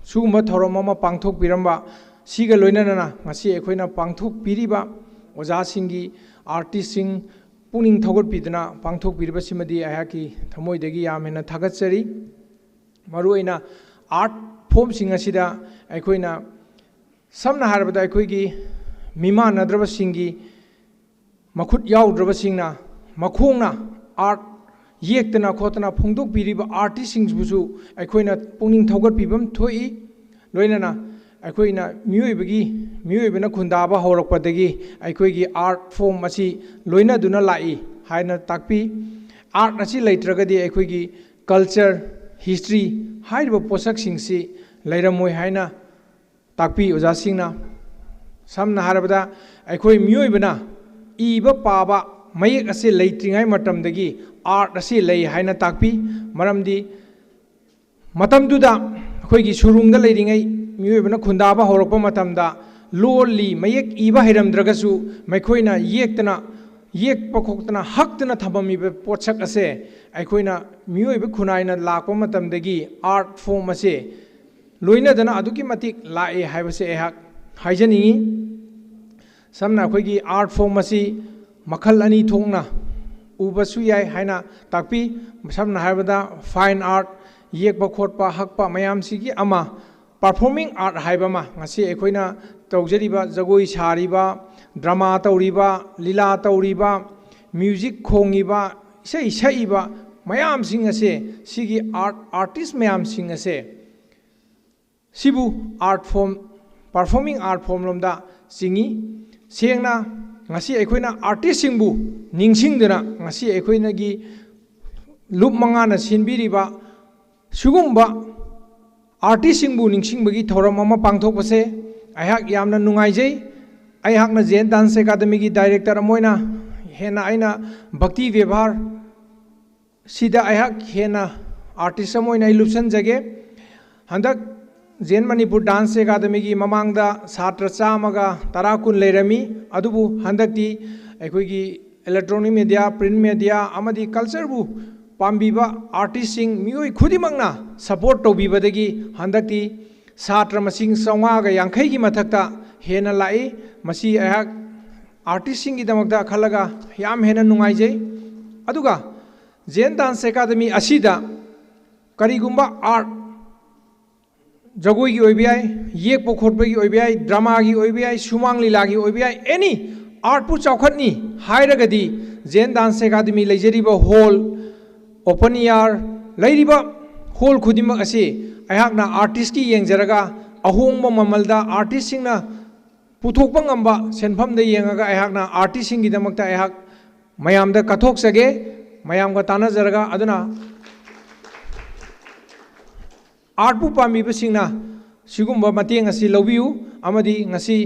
ꯁꯤꯒꯨꯝꯕ ꯊꯧꯔꯝ ꯑꯃ ꯄꯥꯡꯊꯣꯛꯄꯤꯔꯝꯕ, ꯁꯤꯒ ꯂꯣꯏꯅꯅ ꯉꯁꯤ ꯑꯩꯈꯣꯏꯅ ꯄꯥꯡꯊꯣꯛꯄꯤꯔꯤꯕ ꯑꯣꯖꯥꯁꯤꯡꯒꯤ, artist ꯁꯤꯡ ꯄꯨꯛꯅꯤꯡ ꯊꯧꯒꯠꯄꯤꯗꯨꯅ ꯄꯥꯡꯊꯣꯛꯄꯤꯔꯤꯕꯁꯤꯃꯗꯤ ꯑꯩꯍꯥꯛꯀꯤ ꯊꯃꯣꯏꯗꯒꯤ ꯌꯥꯝ ꯍꯦꯟꯅ ꯊꯥꯒꯠꯆꯔꯤ꯫ ꯃꯔꯨꯑꯣꯏꯅ art form ꯁꯤꯡ ꯑꯁꯤꯗ ꯑꯩꯈꯣꯏꯅ, ꯁꯝꯅ ꯍꯥꯏꯔꯕꯗ, ꯑꯩꯈꯣꯏꯒꯤ ꯃꯤꯃꯥꯟꯅꯗ꯭ꯔꯕꯁꯤꯡꯒꯤ, ꯃꯈꯨꯠ ꯌꯥꯎꯗ꯭ꯔꯕꯁꯤꯡꯅ ꯃꯈꯣꯡꯅ art ꯌꯦꯛꯇꯅ ꯈꯣꯠꯇꯅ ꯐꯣꯡꯗꯣꯛꯄꯤꯔꯤꯕ artist ꯁꯤꯡꯕꯨꯁꯨ ꯑꯩꯈꯣꯏꯅ ꯄꯨꯛꯅꯤꯡ ꯊꯧꯒꯠꯄꯤꯕ ꯑꯃ ꯊꯣꯛꯏ꯫ ꯂꯣꯏꯅꯅ ꯑꯩꯈꯣꯏꯅ ꯃꯤꯑꯣꯏꯕꯒꯤ, ꯃꯤꯑꯣꯏꯕꯅ ꯈꯨꯟꯗꯥꯕ ꯍꯧꯔꯛꯄꯗꯒꯤ ꯑꯩꯈꯣꯏꯒꯤ art form ꯑꯁꯤ ꯂꯣꯏꯅꯗꯨꯅ ꯂꯥꯛꯏ ꯍꯥꯏꯅ ꯇꯥꯛꯄꯤ꯫ Art ꯑꯁꯤ ꯂꯩꯇ꯭ꯔꯒꯗꯤ ꯑꯩꯈꯣꯏꯒꯤ culture, history ꯍꯥꯏꯔꯤꯕ ꯄꯣꯠꯁꯛꯁꯤꯡꯁꯤ ꯂꯩꯔꯝꯃꯣꯏ ꯍꯥꯏꯅ ꯇꯥꯛꯄꯤ ꯑꯣꯖꯥꯁꯤꯡꯅ꯫ ꯁꯝꯅ ꯍꯥꯏꯔꯕꯗ, ꯑꯩꯈꯣꯏ ꯃꯤꯑꯣꯏꯕꯅ ꯏꯕ ꯄꯥꯕ ꯃꯌꯦꯛ ꯑꯁꯤ ꯂꯩꯇ꯭ꯔꯤꯉꯩ ꯃꯇꯝꯗꯒꯤ art ꯑꯁꯤ ꯂꯩ ꯍꯥꯏꯅ ꯇꯥꯛꯄꯤ꯫ ꯃꯔꯝꯗꯤ ꯃꯇꯝꯗꯨꯗ ꯑꯩꯈꯣꯏꯒꯤ ꯁꯨꯔꯨꯡꯗ ꯂꯩꯔꯤꯉꯩ ꯃꯤꯑꯣꯏꯕꯅ ꯈꯨꯟꯗꯥꯕ ꯍꯧꯔꯛꯄ ꯃꯇꯝꯗ ꯂꯣꯜꯂꯤ ꯃꯌꯦꯛ ꯏꯕ ꯍꯩꯔꯝꯗ꯭ꯔꯒꯁꯨ ꯃꯈꯣꯏꯅ ꯌꯦꯛꯇꯅ, ꯌꯦꯛꯄ ꯈꯣꯠꯇꯅ ꯍꯛꯇꯅ ꯊꯝꯃꯝꯃꯤꯕ ꯄꯣꯠꯁꯛ ꯑꯁꯦ ꯑꯩꯈꯣꯏꯅ ꯃꯤꯑꯣꯏꯕ ꯈꯨꯟꯅꯥꯏꯅ ꯂꯥꯛꯄ ꯃꯇꯝꯗꯒꯤ art form ꯑꯁꯦ ꯂꯣꯏꯅꯗꯅ ꯑꯗꯨꯛꯀꯤ ꯃꯇꯤꯛ ꯂꯥꯛꯑꯦ ꯍꯥꯏꯕꯁꯦ ꯑꯩꯍꯥꯛ ꯍꯥꯏꯖꯅꯤꯡꯏ꯫ ꯁꯝꯅ ꯑꯩꯈꯣꯏꯒꯤ art form ꯑꯁꯤ ꯃꯈꯜ ꯑꯅꯤ ꯊꯣꯛꯅ ꯎꯕꯁꯨ ꯌꯥꯏ ꯍꯥꯏꯅ ꯇꯥꯛꯄꯤ꯫ ꯁꯝꯅ ꯍꯥꯏꯔꯕꯗ fine art, ꯌꯦꯛꯄ ꯈꯣꯠꯄ ꯍꯛꯄ ꯃꯌꯥꯝꯁꯤꯒꯤ ꯑꯃ, performing art ꯍꯥꯏꯕ ꯑꯃ, ꯉꯁꯤ ꯑꯩꯈꯣꯏꯅ ꯇꯧꯖꯔꯤꯕ, ꯖꯒꯣꯏ ꯁꯥꯔꯤꯕ, drama ꯇꯧꯔꯤꯕ, ꯂꯤꯂꯥ ꯇꯧꯔꯤꯕ, music ꯈꯣꯡꯉꯤꯕ, ꯏꯁꯩ ꯁꯛꯏꯕ ꯃꯌꯥꯝꯁꯤꯡ ꯑꯁꯦ, ꯁꯤꯒꯤ art, artist ꯃꯌꯥꯝꯁꯤꯡ ꯑꯁꯦ, ꯁꯤꯕꯨ art form, performing art form ꯂꯣꯝꯗ ꯆꯤꯡꯏ꯫ ꯁꯦꯡꯅ ꯉꯁꯤ ꯑꯩꯈꯣꯏꯅ ꯑꯥꯔꯇꯤꯁꯁꯤꯡꯕꯨ ꯅꯤꯡꯁꯤꯡꯗꯨꯅ ꯉꯁꯤ ꯑꯩꯈꯣꯏꯅꯒꯤ ꯂꯨꯞ ꯃꯉꯥꯅ ꯁꯤꯟꯕꯤꯔꯤꯕ ꯁꯤꯒꯨꯝꯕ ꯑꯥꯔꯇꯤꯁꯁꯤꯡꯕꯨ ꯅꯤꯡꯁꯤꯡꯕꯒꯤ ꯊꯧꯔꯝ ꯑꯃ ꯄꯥꯡꯊꯣꯛꯄꯁꯦ ꯑꯩꯍꯥꯛ ꯌꯥꯝꯅ ꯅꯨꯡꯉꯥꯏꯖꯩ꯫ ꯑꯩꯍꯥꯛꯅ ꯖꯦꯟ ꯗꯥꯟꯁ ꯑꯦꯀꯥꯗꯃꯤꯒꯤ ꯗꯥꯏꯔꯦꯛꯇꯔ ꯑꯃ ꯑꯣꯏꯅ ꯍꯦꯟꯅ ꯑꯩꯅ ꯚꯛꯇꯤ ꯕꯦꯕꯥꯔ ꯁꯤꯗ ꯑꯩꯍꯥꯛ ꯍꯦꯟꯅ ꯑꯥꯔꯇꯤꯁ ꯑꯃ ꯑꯣꯏꯅ ꯑꯩ ꯂꯨꯞꯁꯟꯖꯒꯦ꯫ ꯍꯟꯗꯛ ꯖꯦꯟ ꯃꯅꯤꯄꯨꯔ ꯗꯥꯟꯁ ꯑꯦꯀꯥꯗꯃꯤꯒꯤ ꯃꯃꯥꯡꯗ ꯁꯥꯇ꯭ꯔ ꯆꯥꯝꯃꯒ ꯇꯔꯥ ꯀꯨꯟ ꯂꯩꯔꯝꯃꯤ, ꯑꯗꯨꯕꯨ ꯍꯟꯗꯛꯇꯤ ꯑꯩꯈꯣꯏꯒꯤ ꯏꯂꯦꯛꯇ꯭ꯔꯣꯅꯤꯛ ꯃꯦꯗꯤꯌꯥ, ꯄ꯭ꯔꯤꯟ ꯃꯦꯗꯤꯌꯥ ꯑꯃꯗꯤ ꯀꯜꯆꯔꯕꯨ ꯄꯥꯝꯕꯤꯕ ꯑꯥꯔꯇꯤꯁꯁꯤꯡ, ꯃꯤꯑꯣꯏ ꯈꯨꯗꯤꯡꯃꯛꯅ ꯁꯄꯣꯔꯠ ꯇꯧꯕꯤꯕꯗꯒꯤ ꯍꯟꯗꯛꯇꯤ ꯁꯥꯇ꯭ꯔ ꯃꯁꯤꯡ ꯆꯥꯝꯃꯉꯥꯒ ꯌꯥꯡꯈꯩꯒꯤ ꯃꯊꯛꯇ ꯍꯦꯟꯅ ꯂꯥꯛꯏ꯫ ꯃꯁꯤ ꯑꯩꯍꯥꯛ ꯑꯥꯔꯇꯤꯁꯁꯤꯡꯒꯤꯗꯃꯛꯇ ꯈꯜꯂꯒ ꯌꯥꯝ ꯍꯦꯟꯅ ꯅꯨꯡꯉꯥꯏꯖꯩ꯫ ꯑꯗꯨꯒ ꯖꯦꯟ ꯗꯥꯟꯁ ꯑꯦꯀꯥꯗꯃꯤ ꯑꯁꯤꯗ ꯀꯔꯤꯒꯨꯝꯕ ꯑꯥꯔꯠ, ꯖꯒꯣꯏꯒꯤ ꯑꯣꯏꯕ ꯌꯥꯏ, ꯌꯦꯛꯄ ꯈꯣꯠꯄꯒꯤ ꯑꯣꯏꯕ ꯌꯥꯏ, ꯗ꯭ꯔꯃꯥꯒꯤ ꯑꯣꯏꯕ ꯌꯥꯏ, ꯁꯨꯃꯥꯡ ꯂꯤꯂꯥꯒꯤ ꯑꯣꯏꯕ ꯌꯥꯏ, ꯑꯦꯅꯤ ꯑꯥꯔꯠꯄꯨ ꯆꯥꯎꯈꯠꯅꯤ ꯍꯥꯏꯔꯒꯗꯤ ꯖꯦꯟ ꯗꯥꯟꯁ ꯑꯦꯀꯥꯗꯃꯤ ꯂꯩꯖꯔꯤꯕ ꯍꯣꯜ, ꯑꯣꯄꯟ ꯏꯌꯥꯔ ꯂꯩꯔꯤꯕ ꯍꯣꯜ ꯈꯨꯗꯤꯡꯃꯛ ꯑꯁꯤ ꯑꯩꯍꯥꯛꯅ ꯑꯥꯔꯇꯤꯁꯀꯤ ꯌꯦꯡꯖꯔꯒ ꯑꯍꯣꯡꯕ ꯃꯃꯜꯗ ꯑꯥꯔꯇꯤꯁꯁꯤꯡꯅ ꯄꯨꯊꯣꯛꯄ ꯉꯝꯕ ꯁꯦꯟꯐꯝꯗ ꯌꯦꯡꯉꯒ ꯑꯩꯍꯥꯛꯅ ꯑꯥꯔꯇꯤꯁꯁꯤꯡꯒꯤꯗꯃꯛꯇ ꯑꯩꯍꯥꯛ ꯃꯌꯥꯝꯗ ꯀꯠꯊꯣꯛꯆꯒꯦ, ꯃꯌꯥꯝꯒ ꯇꯥꯟꯅꯖꯔꯒ꯫ ꯑꯗꯨꯅ ꯑꯥꯔꯠꯄꯨ ꯄꯥꯝꯕꯤꯕꯁꯤꯡꯅ ꯁꯤꯒꯨꯝꯕ ꯃꯇꯦꯡ ꯑꯁꯤ ꯂꯧꯕꯤꯌꯨ, ꯑꯃꯗꯤ ꯉꯁꯤ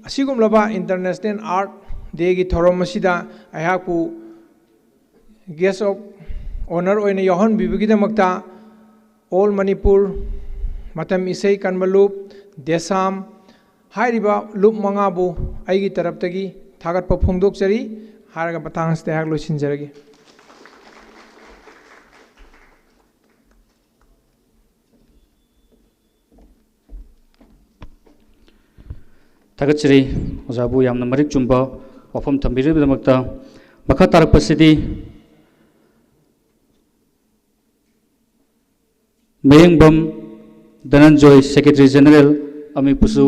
ꯑꯁꯤꯒꯨꯝꯂꯕ ꯏꯟꯇꯔꯅꯦꯁꯅꯦꯜ ꯑꯥꯔꯠ ꯗꯦꯒꯤ ꯊꯧꯔꯝ ꯑꯁꯤꯗ ꯑꯩꯍꯥꯛꯄꯨ ꯒꯦꯁ ꯑꯣꯐ ꯑꯣꯅꯔ ꯑꯣꯏꯅ ꯌꯥꯎꯍꯟꯕꯤꯕꯒꯤꯗꯃꯛꯇ ꯑꯣꯜ ꯃꯅꯤꯄꯨꯔ ꯃꯇꯝ ꯏꯁꯩ ꯀꯟꯕ ꯂꯨꯞ, ꯗꯦꯁꯥꯝ ꯍꯥꯏꯔꯤꯕ ꯂꯨꯞ ꯃꯉꯥꯕꯨ ꯑꯩꯒꯤ ꯇꯔꯞꯇꯒꯤ ꯊꯥꯒꯠꯄ ꯐꯣꯡꯗꯣꯛꯆꯔꯤ ꯍꯥꯏꯔꯒ ꯃꯇꯥꯡ ꯑꯁꯤꯗ ꯑꯩꯍꯥꯛ ꯂꯣꯏꯁꯤꯟꯖꯔꯒꯦ꯫ ꯊꯥꯒꯠꯆꯔꯤ ꯑꯣꯖꯥꯕꯨ ꯌꯥꯝꯅ ꯃꯔꯤꯛ ꯆꯨꯝꯕ ꯋꯥꯐꯝ ꯊꯝꯕꯤꯔꯤꯕꯒꯤꯗꯃꯛꯇ꯫ ꯃꯈꯥ ꯇꯥꯔꯛꯄꯁꯤꯗꯤ ꯃꯌꯦꯡꯕꯝ ꯙꯅꯟꯖꯣꯏ, ꯁꯦꯀ꯭ꯔꯦꯇꯔꯤ ꯖꯦꯅꯔꯦꯜ, ꯑꯃꯤꯄꯨꯁꯨ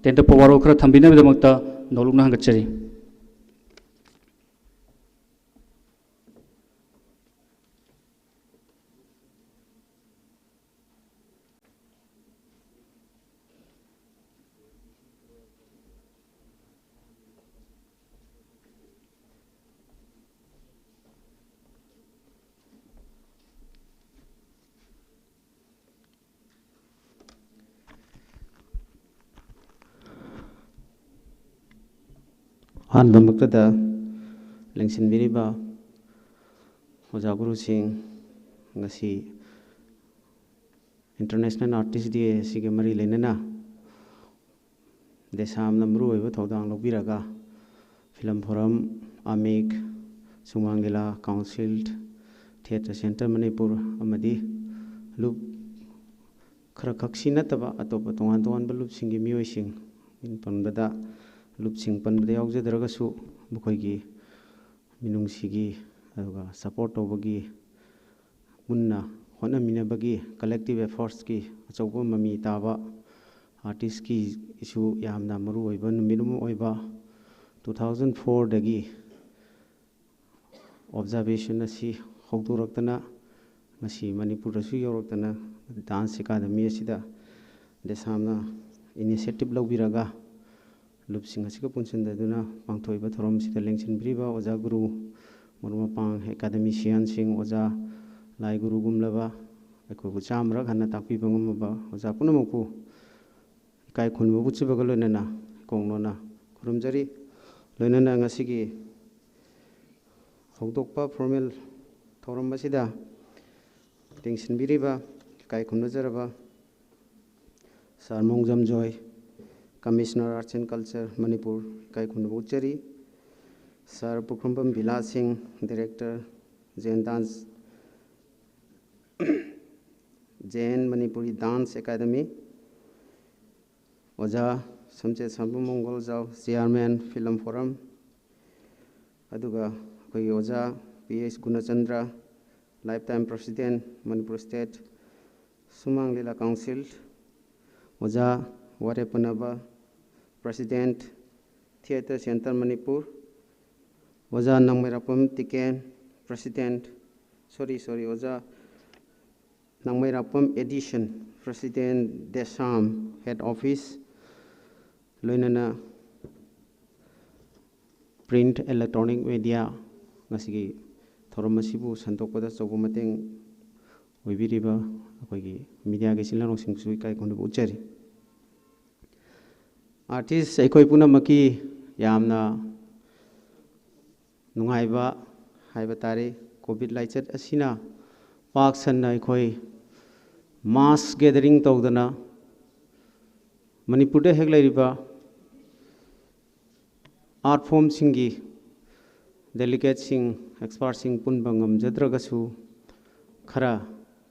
ꯇꯦꯟꯇꯛꯄ ꯋꯥꯔꯣꯜ ꯈꯔ ꯊꯝꯕꯤꯅꯕꯒꯤꯗꯃꯛꯇ ꯅꯧꯂꯨꯛꯅ ꯍꯪꯒꯠꯆꯔꯤ꯫ ꯑꯍꯥꯟꯕꯃꯛꯇꯗ ꯂꯦꯡꯁꯤꯟꯕꯤꯔꯤꯕ ꯑꯣꯖꯥ ꯒꯨꯔꯨꯁꯤꯡ, ꯉꯁꯤ International Artist Day ꯑꯁꯤꯒ ꯃꯔꯤ ꯂꯩꯅꯅ ꯗꯦꯁꯥꯝꯅ ꯃꯔꯨꯑꯣꯏꯕ ꯊꯧꯗꯥꯡ ꯂꯧꯕꯤꯔꯒ ꯐꯤꯂꯝ ꯐꯣꯔꯝ, ꯑꯃꯤꯛ, ꯁꯨꯃꯥꯡ Lila council, theatre centre Manipur ꯑꯃꯗꯤ ꯂꯨꯞ ꯈꯔ ꯈꯛꯁꯤ ꯅꯠꯇꯕ ꯑꯇꯣꯞꯄ ꯇꯣꯉꯥꯟ ꯇꯣꯉꯥꯟꯕ ꯂꯨꯞꯁꯤꯡꯒꯤ ꯃꯤꯑꯣꯏꯁꯤꯡ, ꯃꯤꯡ ꯄꯟꯕꯗ ꯂꯨꯞꯁꯤꯡ ꯄꯟꯕꯗ ꯌꯥꯎꯖꯗ꯭ꯔꯒꯁꯨ, ꯃꯈꯣꯏꯒꯤ ꯃꯤꯅꯨꯡꯁꯤꯒꯤ ꯑꯗꯨꯒ ꯁꯄꯣꯔꯠ ꯇꯧꯕꯒꯤ, ꯄꯨꯟꯅ ꯍꯣꯠꯅꯃꯤꯟꯅꯕꯒꯤ, ꯀꯂꯦꯛꯇꯤꯞ ꯑꯦꯐꯣꯔꯠꯁꯀꯤ ꯑꯆꯧꯕ ꯃꯃꯤ ꯇꯥꯕ ꯑꯥꯔꯇꯤꯁꯀꯤꯁꯨ ꯌꯥꯝꯅ ꯃꯔꯨꯑꯣꯏꯕ ꯅꯨꯃꯤꯠ ꯑꯃ ꯑꯣꯏꯕ, ꯇꯨ ꯊꯥꯎꯖꯟ ꯐꯣꯔꯗꯒꯤ ꯑꯣꯕꯖꯥꯔꯕꯦꯁꯟ ꯑꯁꯤ ꯍꯧꯗꯣꯔꯛꯇꯅ ꯉꯁꯤ ꯃꯅꯤꯄꯨꯔꯗꯁꯨ ꯌꯧꯔꯛꯇꯅ ꯗꯥꯟꯁ ꯑꯦꯀꯥꯗꯃꯤ ꯑꯁꯤꯗ ꯗꯦꯁꯥꯝꯅ ꯏꯅꯤꯁꯤꯌꯦꯇꯤꯞ ꯂꯧꯕꯤꯔꯒ ꯂꯨꯞꯁꯤꯡ ꯑꯁꯤꯒ ꯄꯨꯟꯁꯤꯟꯅꯗꯨꯅ ꯄꯥꯡꯊꯣꯛꯏꯕ ꯊꯧꯔꯝꯁꯤꯗ ꯂꯦꯡꯁꯤꯟꯕꯤꯔꯤꯕ ꯑꯣꯖꯥ ꯒꯨꯔꯨ, ꯃꯔꯨꯞ ꯃꯄꯥꯡ, ꯑꯦꯀꯥꯗꯃꯤꯁꯤꯌꯥꯟꯁꯤꯡ, ꯑꯣꯖꯥ ꯂꯥꯏ ꯒꯨꯔꯨꯒꯨꯝꯂꯕ, ꯑꯩꯈꯣꯏꯕꯨ ꯆꯥꯝꯃꯔꯛ ꯍꯟꯅ ꯇꯥꯛꯄꯤꯕ ꯉꯝꯃꯕ ꯑꯣꯖꯥ ꯄꯨꯝꯅꯃꯛꯄꯨ ꯏꯀꯥꯏ ꯈꯨꯝꯅꯕ ꯎꯠꯆꯕꯒ ꯂꯣꯏꯅꯅ ꯀꯣꯡꯅꯣꯟꯅ ꯈꯨꯔꯨꯝꯖꯔꯤ꯫ ꯂꯣꯏꯅꯅ ꯉꯁꯤꯒꯤ ꯍꯧꯗꯣꯛꯄ ꯐꯣꯔꯃꯦꯜ ꯊꯧꯔꯝ ꯑꯁꯤꯗ ꯂꯦꯡꯁꯤꯟꯕꯤꯔꯤꯕ ꯏꯀꯥꯏ ꯈꯨꯝꯅꯖꯔꯕ sir Mongjam Joy, commissioner arts and culture Manipur, ꯏꯀꯥꯏ ꯈꯨꯝꯅꯕ ꯎꯠꯆꯔꯤ꯫ Sir Pukhrambam Bilash Singh, director, J N dance, J N Manipuri dance academy, ꯑꯣꯖꯥ Samchet Sambu Mongoljao, chairman film forum, ꯑꯗꯨꯒ ꯑꯩꯈꯣꯏꯒꯤ ꯑꯣꯖꯥ P S Gunachandra, lifetime president Manipur state Sumang Lila council, ꯑꯣꯖꯥ ꯋꯥꯔꯦꯞ ꯄꯨꯅꯕ, ꯄ꯭ꯔꯁꯤꯗꯦꯟ ꯊꯤꯌꯦꯇꯔ ꯁꯦꯟꯇꯔ ꯃꯅꯤꯄꯨꯔ, ꯑꯣꯖꯥ ꯅꯪꯃꯩꯔꯥꯛꯄꯝ ꯇꯤꯀꯦꯟ, ꯄ꯭ꯔꯁꯤꯗꯦꯟ, ꯁꯣꯔꯤ ꯁꯣꯔꯤ ꯑꯣꯖꯥ ꯅꯪꯃꯩꯔꯥꯛꯄꯝ ꯑꯦꯗꯤꯁꯟ, ꯄ꯭ꯔꯁꯤꯗꯦꯟ ꯗꯦꯁꯥꯝ, ꯍꯦꯗ ꯑꯣꯐꯤꯁ, ꯂꯣꯏꯅꯅ ꯄ꯭ꯔꯤꯟꯠ, ꯏꯂꯦꯛꯇ꯭ꯔꯣꯅꯤꯛ ꯃꯦꯗꯤꯌꯥ, ꯉꯁꯤꯒꯤ ꯊꯧꯔꯝ ꯑꯁꯤꯕꯨ ꯁꯟꯗꯣꯛꯄꯗ ꯑꯆꯧꯕ ꯃꯇꯦꯡ ꯑꯣꯏꯕꯤꯔꯤꯕ ꯑꯩꯈꯣꯏꯒꯤ ꯃꯦꯗꯤꯌꯥꯒꯤ ꯏꯆꯤꯜ ꯏꯅꯥꯎꯁꯤꯡꯕꯨꯁꯨ ꯏꯀꯥꯏ ꯈꯨꯝꯅꯕ ꯎꯠꯆꯔꯤ꯫ ꯑꯥꯔꯇꯤꯁ ꯑꯩꯈꯣꯏ ꯄꯨꯝꯅꯃꯛꯀꯤ ꯌꯥꯝꯅ ꯅꯨꯡꯉꯥꯏꯕ ꯍꯥꯏꯕ ꯇꯥꯔꯦ꯫ ꯀꯣꯚꯤꯗ ꯂꯥꯏꯆꯠ ꯑꯁꯤꯅ ꯄꯥꯛ ꯁꯟꯅ ꯑꯩꯈꯣꯏ ꯃꯥꯁ ꯒꯦꯗꯔꯤꯡ ꯇꯧꯗꯅ ꯃꯅꯤꯄꯨꯔꯗ ꯍꯦꯛ ꯂꯩꯔꯤꯕ ꯑꯥꯔꯠ ꯐꯣꯝꯁꯤꯡꯒꯤ ꯗꯦꯂꯤꯒꯦꯠꯁꯤꯡ, ꯑꯦꯛꯁꯄꯥꯔꯠꯁꯤꯡ ꯄꯨꯟꯕ ꯉꯝꯖꯗ꯭ꯔꯒꯁꯨ, ꯈꯔ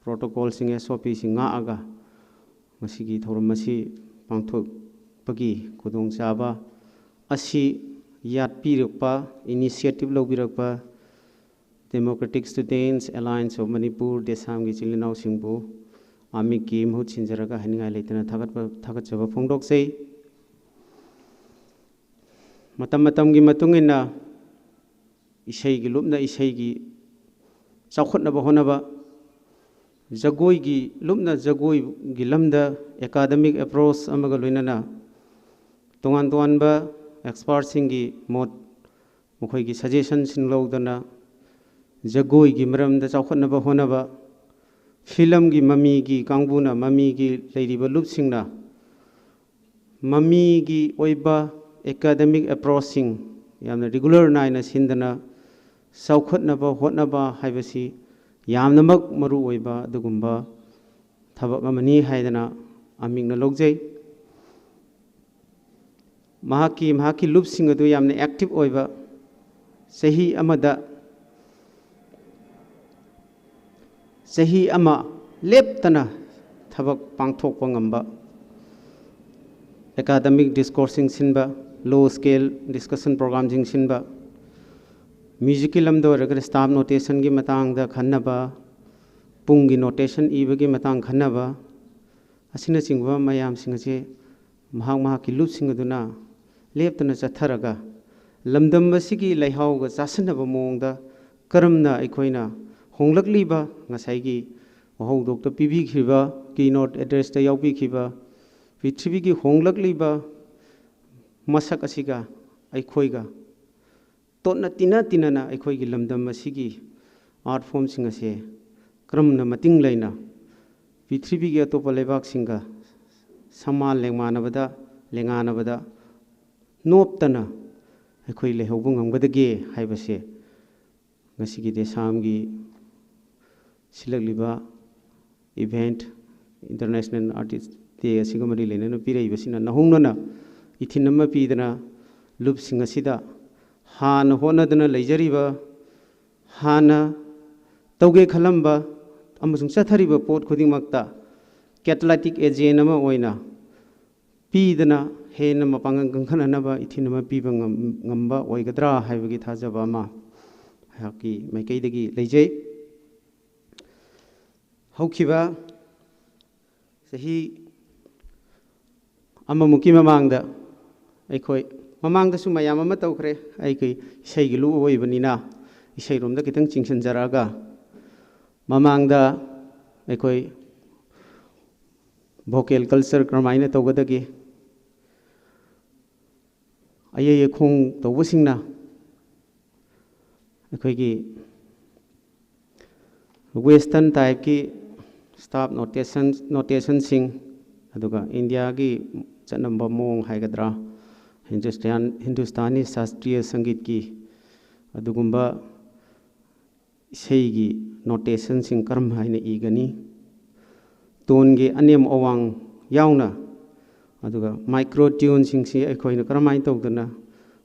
ꯄ꯭ꯔꯣꯇꯣꯀꯣꯜꯁꯤꯡ, ꯑꯦꯁ ꯑꯣ ꯄꯤꯁꯤꯡ ꯉꯥꯛꯑꯒ ꯃꯁꯤꯒꯤ ꯊꯧꯔꯝ ꯑꯁꯤ ꯄꯥꯡꯊꯣꯛꯄꯒꯤ ꯈꯨꯗꯣꯡꯆꯥꯕ ꯑꯁꯤ ꯌꯥꯠꯄꯤꯔꯛꯄ, ꯏꯅꯤꯁꯤꯌꯦꯇꯤꯚ ꯂꯧꯕꯤꯔꯛꯄ Democratic Students Alliance of Manipur, ꯗꯦꯁꯥꯝꯒꯤ ꯏꯆꯤꯜ ꯏꯅꯥꯎꯁꯤꯡꯕꯨ ꯑꯃꯤꯛꯀꯤ ꯃꯍꯨꯠ ꯁꯤꯟꯖꯔꯒ ꯍꯥꯏꯅꯤꯡꯉꯥꯏ ꯂꯩꯇꯅ ꯊꯥꯒꯠꯄ, ꯊꯥꯒꯠꯆꯕ ꯐꯣꯡꯗꯣꯛꯆꯩ꯫ ꯃꯇꯝ ꯃꯇꯝꯒꯤ ꯃꯇꯨꯡ ꯏꯟꯅ ꯏꯁꯩꯒꯤ ꯂꯨꯞꯅ ꯏꯁꯩꯒꯤ ꯆꯥꯎꯈꯠꯅꯕ ꯍꯣꯠꯅꯕ, ꯖꯒꯣꯏꯒꯤ ꯂꯨꯞꯅ ꯖꯒꯣꯏꯒꯤ ꯂꯝꯗ ꯑꯦꯀꯥꯗꯃꯤꯛ ꯑꯦꯄ꯭ꯔꯣꯆ ꯑꯃꯒ ꯂꯣꯏꯅꯅ ꯇꯣꯉꯥꯟ ꯇꯣꯉꯥꯟꯕ ꯑꯦꯛꯁꯄꯥꯔꯠꯁꯤꯡꯒꯤ ꯃꯣꯠ, ꯃꯈꯣꯏꯒꯤ ꯁꯖꯦꯁꯟꯁꯤꯡ ꯂꯧꯗꯅ ꯖꯒꯣꯏꯒꯤ ꯃꯔꯝꯗ ꯆꯥꯎꯈꯠꯅꯕ ꯍꯣꯠꯅꯕ, ꯐꯤꯂꯝꯒꯤ ꯃꯃꯤꯒꯤ ꯀꯥꯡꯕꯨꯅ, ꯃꯃꯤꯒꯤ ꯂꯩꯔꯤꯕ ꯂꯨꯞꯁꯤꯡꯅ ꯃꯃꯤꯒꯤ ꯑꯣꯏꯕ ꯑꯦꯀꯥꯗꯃꯤꯛ ꯑꯦꯄ꯭ꯔꯣꯆꯁꯤꯡ ꯌꯥꯝꯅ ꯔꯤꯒꯨꯂꯔ ꯅꯥꯏꯅ ꯁꯤꯟꯗꯅ ꯆꯥꯎꯈꯠꯅꯕ ꯍꯣꯠꯅꯕ ꯍꯥꯏꯕꯁꯤ ꯌꯥꯝꯅꯃꯛ ꯃꯔꯨ ꯑꯣꯏꯕ ꯑꯗꯨꯒꯨꯝꯕ ꯊꯕꯛ ꯑꯃꯅꯤ ꯍꯥꯏꯗꯅ ꯑꯃꯤꯛꯅ ꯂꯧꯖꯩ꯫ ꯃꯍꯥꯛꯀꯤ, ꯃꯍꯥꯛꯀꯤ ꯂꯨꯞꯁꯤꯡ ꯑꯗꯨ ꯌꯥꯝꯅ ꯑꯦꯛꯇꯤꯚ ꯑꯣꯏꯕ, ꯆꯍꯤ ꯑꯃꯗ, ꯆꯍꯤ ꯑꯃ ꯂꯦꯞꯇꯅ ꯊꯕꯛ ꯄꯥꯡꯊꯣꯛꯄ ꯉꯝꯕ, ꯑꯦꯀꯥꯗꯃꯤꯛ ꯗꯤꯁꯀꯣꯔꯁꯁꯤꯡ ꯁꯤꯟꯕ, ꯂꯣ ꯁ꯭ꯀꯦꯜ ꯗꯤꯁꯀꯁꯟ ꯄ꯭ꯔꯣꯒ꯭ꯔꯥꯝꯁꯤꯡ ꯁꯤꯟꯕ, ꯃ꯭ꯌꯨꯖꯤꯛꯀꯤ ꯂꯝꯗ ꯑꯣꯏꯔꯒꯅ ꯁ꯭ꯇꯥꯐ ꯅꯣꯇꯦꯁꯟꯒꯤ ꯃꯇꯥꯡꯗ ꯈꯟꯅꯕ, ꯄꯨꯡꯒꯤ ꯅꯣꯇꯦꯁꯟ ꯏꯕꯒꯤ ꯃꯇꯥꯡ ꯈꯟꯅꯕ, ꯑꯁꯤꯅꯆꯤꯡꯕ ꯃꯌꯥꯝꯁꯤꯡ ꯑꯁꯤ ꯃꯍꯥꯛ ꯃꯍꯥꯛꯀꯤ ꯂꯨꯞꯁꯤꯡ ꯑꯗꯨꯅ ꯂꯦꯞꯇꯅ ꯆꯠꯊꯔꯒ ꯂꯝꯗꯝ ꯑꯁꯤꯒꯤ ꯂꯩꯍꯥꯎꯒ ꯆꯥꯁꯤꯟꯅꯕ ꯃꯑꯣꯡꯗ ꯀꯔꯝꯅ ꯑꯩꯈꯣꯏꯅ ꯍꯣꯡꯂꯛꯂꯤꯕ, ꯉꯁꯥꯏꯒꯤ ꯋꯥꯍꯧꯗꯣꯛꯇ ꯄꯤꯕꯤꯈꯤꯕ, ꯀꯤ ꯅꯣꯠ ꯑꯦꯗ꯭ꯔꯦꯁꯇ ꯌꯥꯎꯕꯤꯈꯤꯕ, ꯄ꯭ꯔꯤꯊꯤꯕꯤꯒꯤ ꯍꯣꯡꯂꯛꯂꯤꯕ ꯃꯁꯛ ꯑꯁꯤꯒ ꯑꯩꯈꯣꯏꯒ ꯇꯣꯠꯅ ꯇꯤꯟꯅ ꯇꯤꯟꯅꯅ ꯑꯩꯈꯣꯏꯒꯤ ꯂꯝꯗꯝ ꯑꯁꯤꯒꯤ ꯑꯥꯔꯠ ꯐꯣꯝꯁꯤꯡ ꯑꯁꯦ ꯀꯔꯝꯅ ꯃꯇꯤꯡ ꯂꯩꯅ ꯄ꯭ꯔꯤꯊꯤꯕꯤꯒꯤ ꯑꯇꯣꯞꯄ ꯂꯩꯕꯥꯛꯁꯤꯡꯒ ꯁꯃꯥꯟ ꯂꯦꯡꯃꯥꯟꯅꯕꯗ, ꯂꯦꯡꯉꯥꯟꯅꯕꯗ ꯅꯣꯞꯇꯅ ꯑꯩꯈꯣꯏ ꯂꯩꯍꯧꯕ ꯉꯝꯒꯗꯒꯦ ꯍꯥꯏꯕꯁꯦ ꯉꯁꯤꯒꯤ ꯗꯦꯁꯥꯝꯒꯤ ꯁꯤꯜꯂꯛꯂꯤꯕ event, International Artist Day ꯑꯁꯤꯒ ꯃꯔꯤ ꯂꯩꯅꯅ ꯄꯤꯔꯛꯏꯕꯁꯤꯅ ꯅꯧꯍꯧꯅꯅ ꯏꯊꯤꯟ ꯑꯃ ꯄꯤꯗꯅ ꯂꯨꯞꯁꯤꯡ ꯑꯁꯤꯗ ꯍꯥꯟꯅ ꯍꯣꯠꯅꯗꯨꯅ ꯂꯩꯖꯔꯤꯕ, ꯍꯥꯟꯅ ꯇꯧꯒꯦ ꯈꯜꯂꯝꯕ ꯑꯃꯁꯨꯡ ꯆꯠꯊꯔꯤꯕ ꯄꯣꯠ ꯈꯨꯗꯤꯡꯃꯛꯇ catalytic agent ꯑꯃ ꯑꯣꯏꯅ ꯄꯤꯗꯅ ꯍꯦꯟꯅ ꯃꯄꯥꯡꯒꯜ ꯀꯟꯈꯠꯅꯅꯕ ꯏꯊꯤꯟ ꯑꯃ ꯄꯤꯕ ꯉꯝ-, ꯉꯝꯕ ꯑꯣꯏꯒꯗ꯭ꯔꯥ ꯍꯥꯏꯕꯒꯤ ꯊꯥꯖꯕ ꯑꯃ ꯑꯩꯍꯥꯛꯀꯤ ꯃꯥꯏꯀꯩꯗꯒꯤ ꯂꯩꯖꯩ꯫ ꯍꯧꯈꯤꯕ ꯆꯍꯤ ꯑꯃꯃꯨꯛꯀꯤ ꯃꯃꯥꯡꯗ ꯑꯩꯈꯣꯏ, ꯃꯃꯥꯡꯗꯁꯨ ꯃꯌꯥꯝ ꯑꯃ ꯇꯧꯈ꯭ꯔꯦ, ꯑꯩꯈꯣꯏ ꯏꯁꯩꯒꯤ ꯂꯨꯞ ꯑꯣꯏꯕꯅꯤꯅ ꯏꯁꯩꯔꯣꯝꯗ ꯈꯤꯇꯪ ꯆꯤꯡꯁꯤꯟꯖꯔꯛꯑꯒ, ꯃꯃꯥꯡꯗ ꯑꯩꯈꯣꯏ vocal culture ꯀꯔꯝꯍꯥꯏꯅ ꯇꯧꯒꯗꯒꯦ, ꯑꯌꯩ ꯑꯈꯣꯡ ꯇꯧꯕꯁꯤꯡꯅ ꯑꯩꯈꯣꯏꯒꯤ western typeꯀꯤ staff notation, notationꯁꯤꯡ, ꯑꯗꯨꯒ ꯏꯟꯗꯤꯌꯥꯒꯤ ꯆꯠꯅꯕ ꯃꯑꯣꯡ ꯍꯥꯏꯒꯗ꯭ꯔꯥ, ꯍꯤꯟꯗꯨꯁꯇꯥꯟ, ꯍꯤꯟꯗꯨꯁꯇꯥꯅꯤ ꯁꯥꯁꯇ꯭ꯔꯤꯌ ꯁꯪꯒꯤꯠꯀꯤ ꯑꯗꯨꯒꯨꯝꯕ ꯏꯁꯩꯒꯤ notationꯁꯤꯡ ꯀꯔꯝ ꯍꯥꯏꯅ ꯏꯒꯅꯤ, ꯇꯣꯟꯒꯤ ꯑꯅꯦꯝ ꯑꯋꯥꯡ ꯌꯥꯎꯅ, ꯑꯗꯨꯒ micro tuneꯁꯤꯡꯁꯤ ꯑꯩꯈꯣꯏꯅ ꯀꯔꯝꯍꯥꯏꯅ ꯇꯧꯗꯅ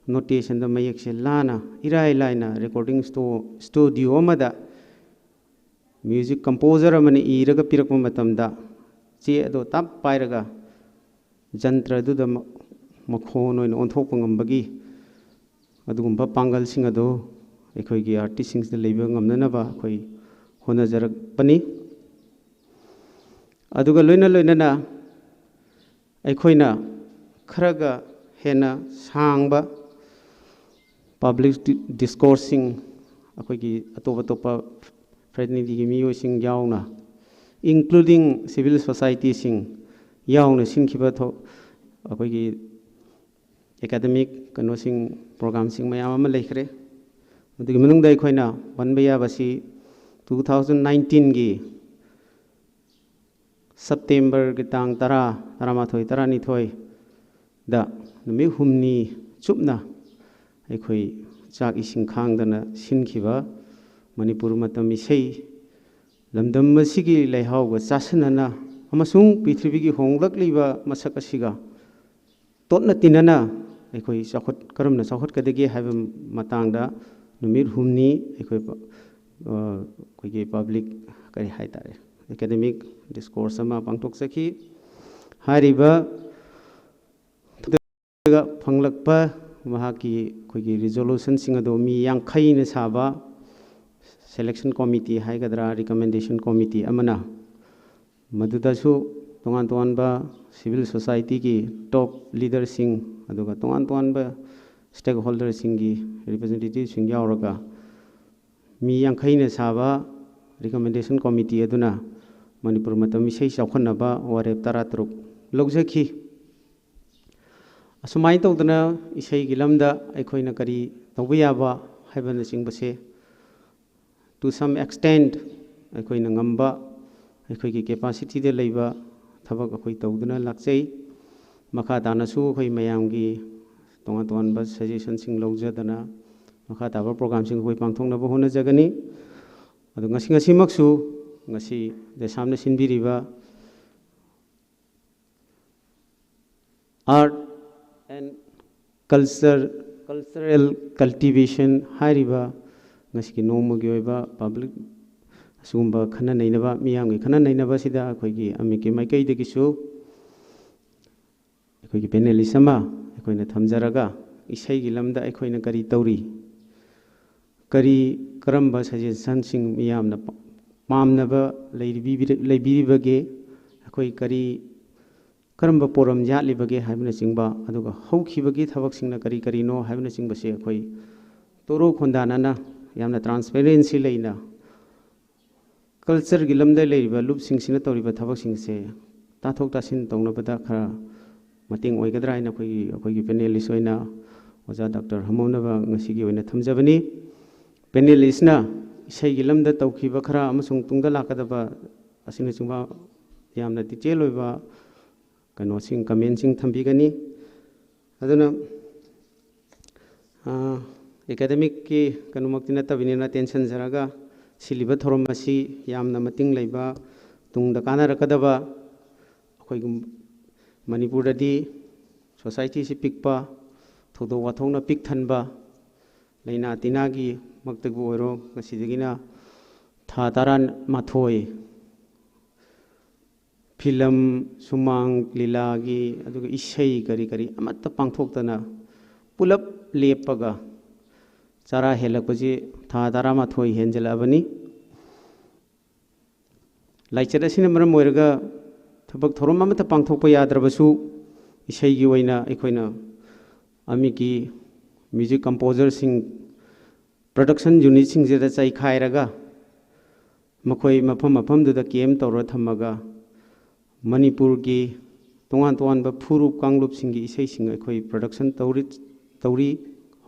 notationꯗ ꯃꯌꯦꯛꯁꯦ ꯂꯥꯅ ꯏꯔꯥꯏ ꯂꯥꯏꯅ recording sto-, studio ꯑꯃꯗ music composer ꯑꯃꯅ ꯏꯔꯒ ꯄꯤꯔꯛꯄ ꯃꯇꯝꯗ ꯆꯦ ꯑꯗꯣ ꯇꯞ ꯄꯥꯏꯔꯒ ꯖꯟꯇ꯭ꯔꯗꯨꯗ ꯃ-, ꯃꯈꯣꯟ ꯑꯣꯏꯅ ꯑꯣꯟꯊꯣꯛꯄ ꯉꯝꯕꯒꯤ ꯑꯗꯨꯒꯨꯝꯕ ꯄꯥꯡꯒꯜꯁꯤꯡ ꯑꯗꯨ ꯑꯩꯈꯣꯏꯒꯤ artistꯁꯤꯡꯁꯤꯗ ꯂꯩꯕ ꯉꯝꯅꯅꯕ ꯑꯩꯈꯣꯏ ꯍꯣꯠꯅꯖꯔꯛꯄꯅꯤ꯫ ꯑꯗꯨꯒ ꯂꯣꯏꯅ ꯂꯣꯏꯅꯅ ꯑꯩꯈꯣꯏꯅ ꯈꯔꯒ ꯍꯦꯟꯅ ꯁꯥꯡꯕ public di-, discourseꯁꯤꯡ, ꯑꯩꯈꯣꯏꯒꯤ ꯑꯇꯣꯞ ꯑꯇꯣꯞꯄ fraternity ꯃꯤꯑꯣꯏꯁꯤꯡ ꯌꯥꯎꯅ, including civil societyꯁꯤꯡ ꯌꯥꯎꯅ ꯁꯤꯟꯈꯤꯕ ꯊꯧ-, ꯑꯩꯈꯣꯏꯒꯤ academic ꯀꯩꯅꯣꯁꯤꯡ, programꯁꯤꯡ ꯃꯌꯥꯝ ꯑꯃ ꯂꯩꯈ꯭ꯔꯦ꯫ ꯑꯗꯨꯒꯤ ꯃꯅꯨꯡꯗ ꯑꯩꯈꯣꯏꯅ ꯄꯟꯕ ꯌꯥꯕꯁꯤ two thousand nineteenꯒꯤ Septemberꯒꯤ ꯇꯥꯡ ꯇꯔꯥ, ꯇꯔꯥꯃꯥꯊꯣꯏ, ꯇꯔꯥꯅꯤꯊꯣꯏꯗ ꯅꯨꯃꯤꯠ ꯍꯨꯝꯅꯤ ꯆꯨꯞꯅ ꯑꯩꯈꯣꯏ ꯆꯥꯛ ꯏꯁꯤꯡ ꯈꯥꯡꯗꯅ ꯁꯤꯟꯈꯤꯕ ꯃꯅꯤꯄꯨꯔ ꯃꯇꯝ ꯏꯁꯩ ꯂꯝꯗꯝ ꯑꯁꯤꯒꯤ ꯂꯩꯍꯥꯎꯒ ꯆꯥꯁꯤꯟꯅꯅ ꯑꯃꯁꯨꯡ ꯄ꯭ꯔꯤꯊꯤꯕꯤꯒꯤ ꯍꯣꯡꯂꯛꯂꯤꯕ ꯃꯁꯛ ꯑꯁꯤꯒ ꯇꯣꯠꯅ ꯇꯤꯟꯅꯅ ꯑꯩꯈꯣꯏ ꯆꯥꯎꯈꯠ ꯀꯔꯝꯅ ꯆꯥꯎꯈꯠꯀꯗꯒꯦ ꯍꯥꯏꯕ ꯃꯇꯥꯡꯗ ꯅꯨꯃꯤꯠ ꯍꯨꯝꯅꯤ ꯑꯩꯈꯣꯏ ꯄ- ꯑ, ꯑꯩꯈꯣꯏꯒꯤ ꯄꯕ꯭ꯂꯤꯛ ꯀꯔꯤ ꯍꯥꯏꯇꯥꯔꯦ, ꯑꯦꯀꯥꯗꯦꯃꯤꯛ ꯗꯤꯁꯀꯣꯔꯁ ꯑꯃ ꯄꯥꯡꯊꯣꯛꯆꯈꯤ꯫ ꯍꯥꯏꯔꯤꯕ ꯐꯪꯂꯛꯄ ꯃꯍꯥꯛꯀꯤ ꯑꯩꯈꯣꯏꯒꯤ ꯔꯤꯖꯣꯂꯨꯁꯟꯁꯤꯡ ꯑꯗꯣ ꯃꯤ ꯌꯥꯡꯈꯩꯅ ꯁꯥꯕ ꯁꯦꯂꯦꯛꯁꯟ ꯀꯣꯃꯤꯇꯤ ꯍꯥꯏꯒꯗ꯭ꯔꯥ, ꯔꯤꯀꯃꯦꯟꯗꯦꯁꯟ ꯀꯣꯃꯤꯇꯤ ꯑꯃꯅ ꯃꯗꯨꯗꯁꯨ ꯇꯣꯉꯥꯟ ꯇꯣꯉꯥꯟꯕ ꯁꯤꯚꯤꯜ ꯁꯣꯁꯥꯏꯇꯤꯒꯤ ꯇꯣꯞ ꯂꯤꯗꯔꯁꯤꯡ, ꯑꯗꯨꯒ ꯇꯣꯉꯥꯟ ꯇꯣꯉꯥꯟꯕ ꯁ꯭ꯇꯦꯛ ꯍꯣꯜꯗꯔꯁꯤꯡꯒꯤ ꯔꯤꯄ꯭ꯔꯖꯦꯟꯇꯦꯇꯤꯚꯁꯤꯡ ꯌꯥꯎꯔꯒ ꯃꯤ ꯌꯥꯡꯈꯩꯅ ꯁꯥꯕ ꯔꯤꯀꯃꯦꯟꯗꯦꯁꯟ ꯀꯣꯃꯤꯇꯤ ꯑꯗꯨꯅ ꯃꯅꯤꯄꯨꯔ ꯃꯇꯝ ꯏꯁꯩ ꯆꯥꯎꯈꯠꯅꯕ ꯋꯥꯔꯦꯞ ꯇꯔꯥꯇꯔꯨꯛ ꯂꯧꯖꯈꯤ꯫ ꯑꯁꯨꯃꯥꯏꯅ ꯇꯧꯗꯅ ꯏꯁꯩꯒꯤ ꯂꯝꯗ ꯑꯩꯈꯣꯏꯅ ꯀꯔꯤ ꯇꯧꯕ ꯌꯥꯕ ꯍꯥꯏꯕꯅꯆꯤꯡꯕꯁꯦ, to some extent, ꯑꯩꯈꯣꯏꯅ ꯉꯝꯕ, ꯑꯩꯈꯣꯏꯒꯤ ꯀꯦꯄꯥꯁꯤꯇꯤꯗ ꯂꯩꯕ ꯊꯕꯛ ꯑꯩꯈꯣꯏ ꯇꯧꯗꯨꯅ ꯂꯥꯛꯆꯩ꯫ ꯃꯈꯥ ꯇꯥꯅꯁꯨ ꯑꯩꯈꯣꯏ ꯃꯌꯥꯝꯒꯤ ꯇꯣꯉꯥꯟ ꯇꯣꯉꯥꯟꯕ ꯁꯖꯦꯁꯟꯁꯤꯡ ꯂꯧꯖꯗꯅ ꯃꯈꯥ ꯇꯥꯕ ꯄ꯭ꯔꯣꯒ꯭ꯔꯥꯝꯁꯤꯡ ꯑꯩꯈꯣꯏ ꯄꯥꯡꯊꯣꯛꯅꯕ ꯍꯣꯠꯅꯖꯒꯅꯤ꯫ ꯑꯗꯣ ꯉꯁꯤ, ꯉꯁꯤꯃꯛꯁꯨ ꯉꯁꯤ ꯗꯦꯁꯥꯝꯅ ꯁꯤꯟꯕꯤꯔꯤꯕ Art and Culture, Cultural Cultivation ꯍꯥꯏꯔꯤꯕ ꯉꯁꯤꯒꯤ ꯅꯣꯡꯃꯒꯤ ꯑꯣꯏꯕ ꯄꯕ꯭ꯂꯤꯛ ꯑꯁꯤꯒꯨꯝꯕ ꯈꯟꯅ ꯅꯩꯅꯕ, ꯃꯤꯌꯥꯝꯒꯤ ꯈꯟꯅ ꯅꯩꯅꯕ ꯑꯁꯤꯗ ꯑꯩꯈꯣꯏꯒꯤ ꯑꯃꯤꯛꯀꯤ ꯃꯥꯏꯀꯩꯗꯒꯤꯁꯨ ꯑꯩꯈꯣꯏꯒꯤ ꯄꯦꯅꯦꯂꯤꯁ ꯑꯃ ꯑꯩꯈꯣꯏꯅ ꯊꯝꯖꯔꯒ ꯏꯁꯩꯒꯤ ꯂꯝꯗ ꯑꯩꯈꯣꯏꯅ ꯀꯔꯤ ꯇꯧꯔꯤ, ꯀꯔꯤ, ꯀꯔꯝꯕ ꯁꯖꯦꯁꯟꯁꯤꯡ ꯃꯤꯌꯥꯝꯅ ꯄꯥꯝꯅꯕ ꯂꯩꯕꯤꯕꯤꯔ-, ꯂꯩꯕꯤꯔꯤꯕꯒꯦ, ꯑꯩꯈꯣꯏ ꯀꯔꯤ, ꯀꯔꯝꯕ ꯄꯣꯔꯝ ꯌꯥꯠꯂꯤꯕꯒꯦ ꯍꯥꯏꯕꯅꯆꯤꯡꯕ, ꯑꯗꯨꯒ ꯍꯧꯈꯤꯕꯒꯤ ꯊꯕꯛꯁꯤꯡꯅ ꯀꯔꯤ ꯀꯔꯤꯅꯣ ꯍꯥꯏꯕꯅꯆꯤꯡꯕꯁꯦ ꯑꯩꯈꯣꯏ ꯇꯣꯔꯣ ꯈꯣꯟꯗꯥꯅꯅ ꯌꯥꯝꯅ ꯇ꯭ꯔꯥꯟꯁꯄꯦꯔꯦꯟꯁꯤ ꯂꯩꯅ ꯀꯜꯆꯔꯒꯤ ꯂꯝꯗ ꯂꯩꯔꯤꯕ ꯂꯨꯞꯁꯤꯡꯁꯤꯅ ꯇꯧꯔꯤꯕ ꯊꯕꯛꯁꯤꯡꯁꯦ ꯇꯥꯊꯣꯛ ꯇꯥꯁꯤꯟ ꯇꯧꯅꯕꯗ ꯈꯔ ꯃꯇꯦꯡ ꯑꯣꯏꯒꯗ꯭ꯔꯥ ꯍꯥꯏꯅ ꯑꯩꯈꯣꯏꯒꯤ, ꯑꯩꯈꯣꯏꯒꯤ ꯄꯦꯅꯦꯂꯤꯁ ꯑꯣꯏꯅ ꯑꯣꯖꯥ ꯗꯥꯛꯇꯔ ꯍꯃꯧꯅꯕ ꯉꯁꯤꯒꯤ ꯑꯣꯏꯅ ꯊꯝꯖꯕꯅꯤ꯫ ꯄꯦꯅꯦꯂꯤꯁꯅ ꯏꯁꯩꯒꯤ ꯂꯝꯗ ꯇꯧꯈꯤꯕ ꯈꯔ ꯑꯃꯁꯨꯡ ꯇꯨꯡꯗ ꯂꯥꯛꯀꯗꯕ ꯑꯁꯤꯅꯆꯤꯡꯕ ꯌꯥꯝꯅ ꯗꯤꯇꯦꯜ ꯑꯣꯏꯕ ꯀꯩꯅꯣꯁꯤꯡ, ꯀꯃꯦꯟꯁꯤꯡ ꯊꯝꯕꯤꯒꯅꯤ꯫ ꯑꯗꯨꯅ ꯑꯦꯀꯥꯗꯃꯤꯛꯀꯤ ꯀꯩꯅꯣꯃꯛꯇꯤ ꯅꯠꯇꯕꯅꯤꯅ ꯇꯦꯟꯁꯟꯖꯔꯒ ꯁꯤꯜꯂꯤꯕ ꯊꯧꯔꯝ ꯑꯁꯤ ꯌꯥꯝꯅ ꯃꯇꯤꯡ ꯂꯩꯕ, ꯇꯨꯡꯗ ꯀꯥꯟꯅꯔꯛꯀꯗꯕ, ꯑꯩꯈꯣꯏꯒꯨꯝ ꯃꯅꯤꯄꯨꯔꯗꯗꯤ ꯁꯣꯁꯥꯏꯇꯤꯁꯤ ꯄꯤꯛꯄ, ꯊꯧꯗꯣꯛ ꯋꯥꯊꯣꯛꯅ ꯄꯤꯛ ꯊꯟꯕ, ꯂꯥꯏꯅꯥ ꯇꯤꯟꯅꯥꯒꯤ ꯃꯛꯇꯕꯨ ꯑꯣꯏꯔꯣ, ꯉꯁꯤꯗꯒꯤꯅ ꯊꯥ ꯇꯔꯥꯃꯥꯊꯣꯏ ꯐꯤꯂꯝ, ꯁꯨꯃꯥꯡ ꯂꯤꯂꯥꯒꯤ, ꯑꯗꯨꯒ ꯏꯁꯩ ꯀꯔꯤ ꯀꯔꯤ ꯑꯃꯠꯇ ꯄꯥꯡꯊꯣꯛꯇꯅ ꯄꯨꯂꯞ ꯂꯦꯞꯄꯒ ꯆꯔꯥ ꯍꯦꯜꯂꯛꯄꯁꯤ ꯊꯥ ꯇꯔꯥꯃꯥꯊꯣꯏ ꯍꯦꯟꯖꯜꯂꯛꯑꯕꯅꯤ꯫ ꯂꯥꯏꯆꯠ ꯑꯁꯤꯅ ꯃꯔꯝ ꯑꯣꯏꯔꯒ ꯊꯕꯛ ꯊꯧꯔꯝ ꯑꯃꯠꯇ ꯄꯥꯡꯊꯣꯛꯄ ꯌꯥꯗ꯭ꯔꯕꯁꯨ, ꯏꯁꯩꯒꯤ ꯑꯣꯏꯅ ꯑꯩꯈꯣꯏꯅ ꯑꯃꯤꯛꯀꯤ ꯃ꯭ꯌꯨꯖꯤꯛ ꯀꯝꯄꯣꯖꯔꯁꯤꯡ, ꯄ꯭ꯔꯗꯛꯁꯟ ꯌꯨꯅꯤꯠꯁꯤꯡꯁꯤꯗ ꯆꯩꯈꯥꯏꯔꯒ ꯃꯈꯣꯏ ꯃꯐꯝ ꯃꯐꯝꯗꯨꯗ ꯀꯦꯝ ꯇꯧꯔ ꯊꯝꯃꯒ ꯃꯅꯤꯄꯨꯔꯒꯤ ꯇꯣꯉꯥꯟ ꯇꯣꯉꯥꯟꯕ ꯐꯨꯔꯨꯞ ꯀꯥꯡꯂꯨꯞꯁꯤꯡꯒꯤ ꯏꯁꯩꯁꯤꯡ ꯑꯩꯈꯣꯏ ꯄ꯭ꯔꯗꯛꯁꯟ ꯇꯧꯔꯤ, ꯇꯧꯔꯤ꯫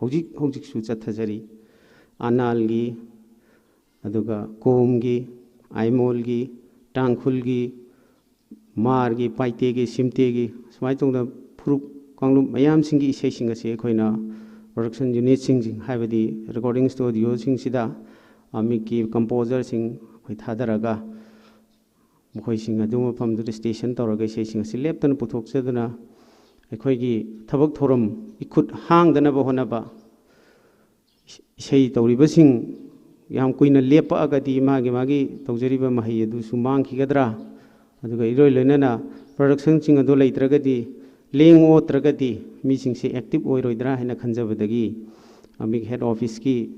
ꯍꯧꯖꯤꯛ ꯍꯧꯖꯤꯛꯁꯨ ꯆꯠꯊꯖꯔꯤ꯫ ꯑꯅꯥꯜꯒꯤ, ꯑꯗꯨꯒ ꯀꯣꯝꯒꯤ, ꯑꯥꯏꯃꯣꯜꯒꯤ, ꯇꯥꯡꯈꯨꯜꯒꯤ, ꯃꯥꯔꯒꯤ, ꯄꯥꯏꯇꯦꯒꯤ, ꯁꯤꯝꯇꯦꯒꯤ, ꯁꯨꯃꯥꯏꯅ ꯇꯧꯗꯅ ꯐꯨꯔꯨꯞ ꯀꯥꯡꯂꯨꯞ ꯃꯌꯥꯝꯁꯤꯡꯒꯤ ꯏꯁꯩꯁꯤꯡ ꯑꯁꯤ ꯑꯩꯈꯣꯏꯅ ꯄ꯭ꯔꯗꯛꯁꯟ ꯌꯨꯅꯤꯠꯁꯤꯡꯁꯤꯡ, ꯍꯥꯏꯕꯗꯤ ꯔꯦꯀꯣꯔꯗꯤꯡ ꯁ꯭ꯇꯨꯗꯤꯑꯣꯁꯤꯡꯁꯤꯗ ꯑꯃꯤꯛꯀꯤ ꯀꯝꯄꯣꯖꯔꯁꯤꯡ ꯑꯩꯈꯣꯏ ꯊꯥꯗꯔꯒ ꯃꯈꯣꯏꯁꯤꯡ ꯑꯗꯨ ꯃꯐꯝꯗꯨꯗ ꯁ꯭ꯇꯦꯁꯟ ꯇꯧꯔꯒ ꯏꯁꯩꯁꯤꯡ ꯑꯁꯤ ꯂꯦꯞꯇꯅ ꯄꯨꯊꯣꯛꯆꯗꯨꯅ ꯑꯩꯈꯣꯏꯒꯤ ꯊꯕꯛ ꯊꯧꯔꯝ ꯏꯈꯨꯠ ꯍꯥꯡꯗꯅꯕ ꯍꯣꯠꯅꯕ꯫ ꯏꯁꯩ ꯇꯧꯔꯤꯕꯁꯤꯡ ꯌꯥꯝ ꯀꯨꯏꯅ ꯂꯦꯞꯄꯛꯑꯒꯗꯤ ꯃꯥꯒꯤ ꯃꯥꯒꯤ ꯇꯧꯖꯔꯤꯕ ꯃꯍꯩ ꯑꯗꯨꯁꯨ ꯃꯥꯡꯈꯤꯒꯗ꯭ꯔꯥ? ꯑꯗꯨꯒ ꯏꯔꯣꯏ ꯂꯣꯏꯅꯅ ꯄ꯭ꯔꯗꯛꯁꯟꯁꯤꯡ ꯑꯗꯨ ꯂꯩꯇ꯭ꯔꯒꯗꯤ, ꯂꯦꯡ ꯑꯣꯠꯇ꯭ꯔꯒꯗꯤ ꯃꯤꯁꯤꯡꯁꯦ ꯑꯦꯛꯇꯤꯚ ꯑꯣꯏꯔꯣꯏꯗ꯭ꯔꯥ ꯍꯥꯏꯅ ꯈꯟꯖꯕꯗꯒꯤ ꯑꯃꯤꯛ ꯍꯦꯗ ꯑꯣꯐꯤꯁꯀꯤ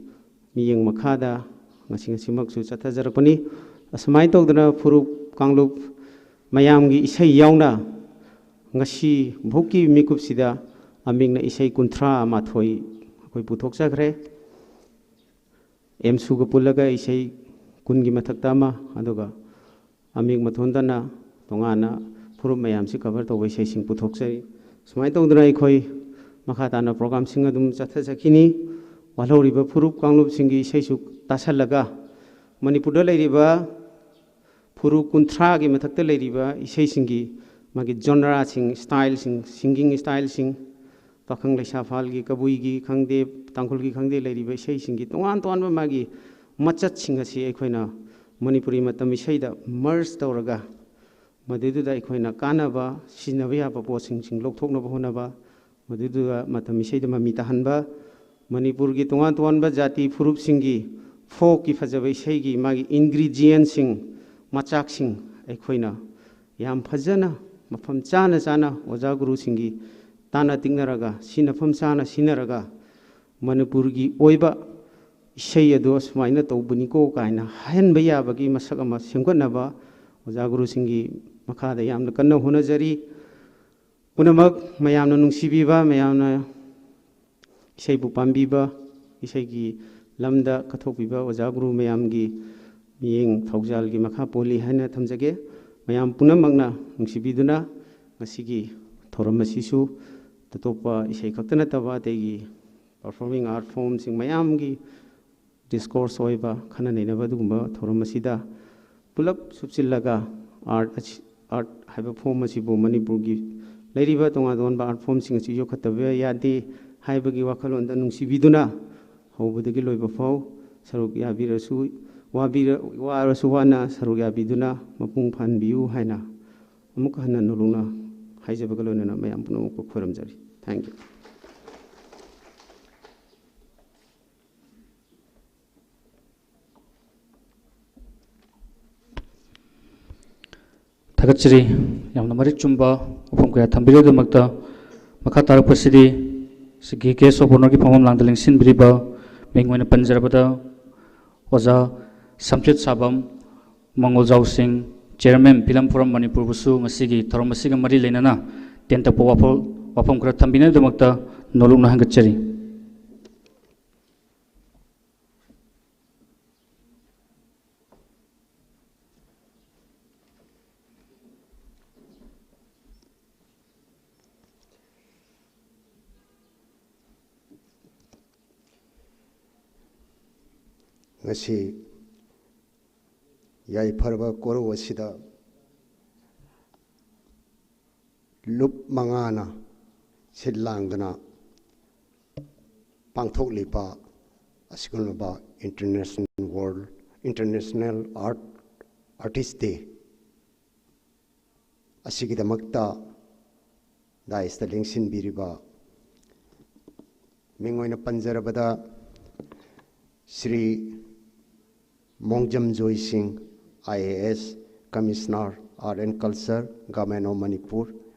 ꯃꯤꯠꯌꯦꯡ ꯃꯈꯥꯗ ꯉꯁꯤ ꯉꯁꯤꯃꯛꯁꯨ ꯆꯠꯊꯖꯔꯛꯄꯅꯤ꯫ ꯑꯁꯨꯃꯥꯏꯅ ꯇꯧꯗꯅ ꯐꯨꯔꯨꯞ ꯀꯥꯡꯂꯨꯞ ꯃꯌꯥꯝꯒꯤ ꯏꯁꯩ ꯌꯥꯎꯅ ꯉꯁꯤ ꯐꯥꯎꯀꯤ ꯃꯤꯀꯨꯞꯁꯤꯗ ꯑꯃꯤꯛꯅ ꯏꯁꯩ ꯀꯨꯟꯊ꯭ꯔꯥ ꯃꯥꯊꯣꯏ ꯑꯩꯈꯣꯏ ꯄꯨꯊꯣꯛꯆꯈ꯭ꯔꯦ꯫ ꯑꯦꯝꯁꯨꯒ ꯄꯨꯜꯂꯒ ꯏꯁꯩ ꯀꯨꯟꯒꯤ ꯃꯊꯛꯇ ꯑꯃ, ꯑꯗꯨꯒ ꯑꯃꯤꯛ ꯃꯊꯣꯟꯗꯅ ꯇꯣꯉꯥꯟꯅ ꯐꯨꯔꯨꯞ ꯃꯌꯥꯝꯁꯤ ꯀꯚꯔ ꯇꯧꯕ ꯏꯁꯩꯁꯤꯡ ꯄꯨꯊꯣꯛꯆꯔꯤ꯫ ꯁꯨꯃꯥꯏꯅ ꯇꯧꯗꯅ ꯑꯩꯈꯣꯏ ꯃꯈꯥ ꯇꯥꯅ ꯄ꯭ꯔꯣꯒ꯭ꯔꯥꯝꯁꯤꯡ ꯑꯗꯨꯝ ꯆꯠꯊꯖꯈꯤꯅꯤ꯫ ꯋꯥꯜꯍꯧꯔꯤꯕ ꯐꯨꯔꯨꯞ ꯀꯥꯡꯂꯨꯞꯁꯤꯡꯒꯤ ꯏꯁꯩꯁꯨ ꯇꯥꯁꯜꯂꯒ ꯃꯅꯤꯄꯨꯔꯗ ꯂꯩꯔꯤꯕ ꯐꯨꯔꯨꯞ ꯀꯨꯟꯊ꯭ꯔꯥꯒꯤ ꯃꯊꯛꯇ ꯂꯩꯔꯤꯕ ꯏꯁꯩꯁꯤꯡꯒꯤ ꯃꯥꯒꯤ ꯖꯣꯅꯔꯥꯁꯤꯡ, ꯁ꯭ꯇꯥꯏꯜꯁꯤꯡ, ꯁꯤꯡꯒꯤꯡ ꯁ꯭ꯇꯥꯏꯜꯁꯤꯡ, ꯄꯥꯈꯪ ꯂꯩꯁꯥ ꯐꯥꯜꯒꯤ, ꯀꯕꯨꯏꯒꯤ ꯈꯪꯗꯦ, ꯇꯥꯡꯈꯨꯜꯒꯤ ꯈꯪꯗꯦ, ꯂꯩꯔꯤꯕ ꯏꯁꯩꯁꯤꯡꯒꯤ ꯇꯣꯉꯥꯟ ꯇꯣꯉꯥꯟꯕ ꯃꯥꯒꯤ ꯃꯆꯠꯁꯤꯡ ꯑꯁꯤ ꯑꯩꯈꯣꯏꯅ ꯃꯅꯤꯄꯨꯔꯤ ꯃꯇꯝ ꯏꯁꯩꯗ merge ꯇꯧꯔꯒ, ꯃꯗꯨꯗꯨꯗ ꯑꯩꯈꯣꯏꯅ ꯀꯥꯟꯅꯕ, ꯁꯤꯖꯤꯟꯅꯕ ꯌꯥꯕ ꯄꯣꯠꯁꯤꯡꯁꯤꯡ ꯂꯧꯊꯣꯛꯅꯕ ꯍꯣꯠꯅꯕ, ꯃꯗꯨꯗꯨꯗ ꯃꯇꯝ ꯏꯁꯩꯗ ꯃꯃꯤ ꯇꯥꯍꯟꯕ, ꯃꯅꯤꯄꯨꯔꯒꯤ ꯇꯣꯉꯥꯟ ꯇꯣꯉꯥꯟꯕ ꯖꯥꯇꯤ ꯐꯨꯔꯨꯞꯁꯤꯡꯒꯤ folkꯀꯤ ꯐꯖꯕ ꯏꯁꯩꯒꯤ ꯃꯥꯒꯤ ingredientꯁꯤꯡ, ꯃꯆꯥꯛꯁꯤꯡ ꯑꯩꯈꯣꯏꯅ ꯌꯥꯝ ꯐꯖꯅ, ꯃꯐꯝ ꯆꯥꯅ ꯆꯥꯅ ꯑꯣꯖꯥ ꯒꯨꯔꯨꯁꯤꯡꯒꯤ ꯇꯥꯟꯅ ꯇꯤꯛꯅꯔꯒ, ꯁꯤꯟꯅꯐꯝ ꯆꯥꯅ ꯁꯤꯟꯅꯔꯒ, ꯃꯅꯤꯄꯨꯔꯒꯤ ꯑꯣꯏꯕ ꯏꯁꯩ ꯑꯗꯨ ꯑꯁꯨꯃꯥꯏꯅ ꯇꯧꯕꯅꯤꯀꯣ ꯀꯥꯏꯅ ꯍꯥꯏꯍꯟꯕ ꯌꯥꯕꯒꯤ ꯃꯁꯛ ꯑꯃ ꯁꯦꯝꯒꯠꯅꯕ ꯑꯣꯖꯥ ꯒꯨꯔꯨꯁꯤꯡꯒꯤ ꯃꯈꯥꯗ ꯌꯥꯝꯅ ꯀꯟꯅ ꯍꯣꯠꯅꯖꯔꯤ꯫ ꯄꯨꯝꯅꯃꯛ ꯃꯌꯥꯝꯅ ꯅꯨꯡꯁꯤꯕꯤꯕ, ꯃꯌꯥꯝꯅ ꯏꯁꯩꯕꯨ ꯄꯥꯝꯕꯤꯕ, ꯏꯁꯩꯒꯤ ꯂꯝꯗ ꯀꯠꯊꯣꯛꯄꯤꯕ ꯑꯣꯖꯥ ꯒꯨꯔꯨ ꯃꯌꯥꯝꯒꯤ ꯃꯤꯠꯌꯦꯡ ꯊꯧꯖꯥꯜꯒꯤ ꯃꯈꯥ ꯄꯣꯜꯂꯤ ꯍꯥꯏꯅ ꯊꯝꯖꯒꯦ꯫ ꯃꯌꯥꯝ ꯄꯨꯝꯅꯃꯛꯅ ꯅꯨꯡꯁꯤꯕꯤꯗꯨꯅ ꯉꯁꯤꯒꯤ ꯊꯧꯔꯝ ꯑꯁꯤꯁꯨ ꯑꯇꯣꯞꯄ ꯏꯁꯩ ꯈꯛꯇ ꯅꯠꯇꯕ ꯑꯇꯩꯒꯤ performing art formꯁꯤꯡ ꯃꯌꯥꯝꯒꯤ discourse ꯑꯣꯏꯕ ꯈꯟꯅ ꯅꯩꯅꯕ ꯑꯗꯨꯒꯨꯝꯕ ꯊꯧꯔꯝ ꯑꯁꯤꯗ ꯄꯨꯂꯞ ꯁꯨꯞꯆꯤꯜꯂꯒ art ꯑꯁꯤ, art ꯍꯥꯏꯕ form ꯑꯁꯤꯕꯨ ꯃꯅꯤꯄꯨꯔꯒꯤ ꯂꯩꯔꯤꯕ ꯇꯣꯉꯥꯟ ꯇꯣꯉꯥꯟꯕ art formꯁꯤꯡ ꯑꯁꯤ ꯌꯣꯛꯈꯠꯇꯕ ꯌꯥꯗꯦ ꯍꯥꯏꯕꯒꯤ ꯋꯥꯈꯜꯂꯣꯟꯗ ꯅꯨꯡꯁꯤꯕꯤꯗꯨꯅ ꯍꯧꯕꯗꯒꯤ ꯂꯣꯏꯕ ꯐꯥꯎ ꯁꯔꯨꯛ ꯌꯥꯕꯤꯔꯁꯨ, ꯋꯥꯕꯤꯔ-, ꯋꯥꯔꯁꯨ ꯋꯥꯅ ꯁꯔꯨꯛ ꯌꯥꯕꯤꯗꯨꯅ ꯃꯄꯨꯡ ꯐꯥꯍꯟꯕꯤꯌꯨ ꯍꯥꯏꯅ ꯑꯃꯨꯛ ꯍꯟꯅ ꯅꯧꯂꯨꯛꯅ ꯍꯥꯏꯖꯕꯒ ꯂꯣꯏꯅꯅ ꯃꯌꯥꯝ ꯄꯨꯝꯅꯃꯛꯄꯨ ꯈꯣꯏꯔꯝꯖꯔꯤ꯫ Thank you. ꯊꯥꯒꯠꯆꯔꯤ꯫ ꯌꯥꯝꯅ ꯃꯔꯤꯛ ꯆꯨꯝꯕ ꯋꯥꯐꯝ ꯀꯌꯥ ꯊꯝꯕꯤꯔꯕꯒꯤꯗꯃꯛꯇ꯫ ꯃꯈꯥ ꯇꯥꯔꯛꯄꯁꯤꯗꯤ ꯁꯤꯒꯤ guest of honourꯒꯤ ꯐꯝꯐꯝ ꯂꯥꯡꯗ ꯂꯦꯡꯁꯤꯟꯕꯤꯔꯤꯕ ꯃꯤꯡ ꯑꯣꯏꯅ ꯄꯟꯖꯔꯕꯗ ꯑꯣꯖꯥ ꯁꯝꯆꯦꯠ ꯁꯥꯕꯝ ꯃꯉꯣꯜꯖꯥꯎ ꯁꯤꯡ, Chairman ꯐꯤꯂꯝ ꯐꯣꯔꯝ ꯃꯅꯤꯄꯨꯔꯕꯨꯁꯨ ꯉꯁꯤꯒꯤ ꯊꯧꯔꯝ ꯑꯁꯤꯒ ꯃꯔꯤ ꯂꯩꯅꯅ ꯇꯦꯟꯇꯛꯄ ꯋꯥꯐꯜ-, ꯋꯥꯐꯝ ꯈꯔ ꯊꯝꯕꯤꯅꯕꯒꯤꯗꯃꯛꯇ ꯅꯧꯂꯨꯛꯅ ꯍꯪꯒꯠꯆꯔꯤ꯫ ꯉꯁꯤ ꯌꯥꯏꯐꯔꯕ ꯀꯣꯔꯧ ꯑꯁꯤꯗ ꯂꯨꯞ ꯃꯉꯥꯅ ꯁꯤꯜ ꯂꯥꯡꯗꯨꯅ ꯄꯥꯡꯊꯣꯛꯂꯤꯕ ꯑꯁꯤꯒꯨꯝꯂꯕ International World International Art Artist Day ꯑꯁꯤꯒꯤꯗꯃꯛꯇ ꯗꯥꯏꯁꯇ ꯂꯦꯡꯁꯤꯟꯕꯤꯔꯤꯕ, ꯃꯤꯡ ꯑꯣꯏꯅ ꯄꯟꯖꯔꯕꯗ, ꯁ꯭ꯔꯤ ꯃꯣꯡꯖꯝ ꯖꯣꯏ ꯁꯤꯡ, I A S, Commissioner, Art and Culture, Government of Manipur,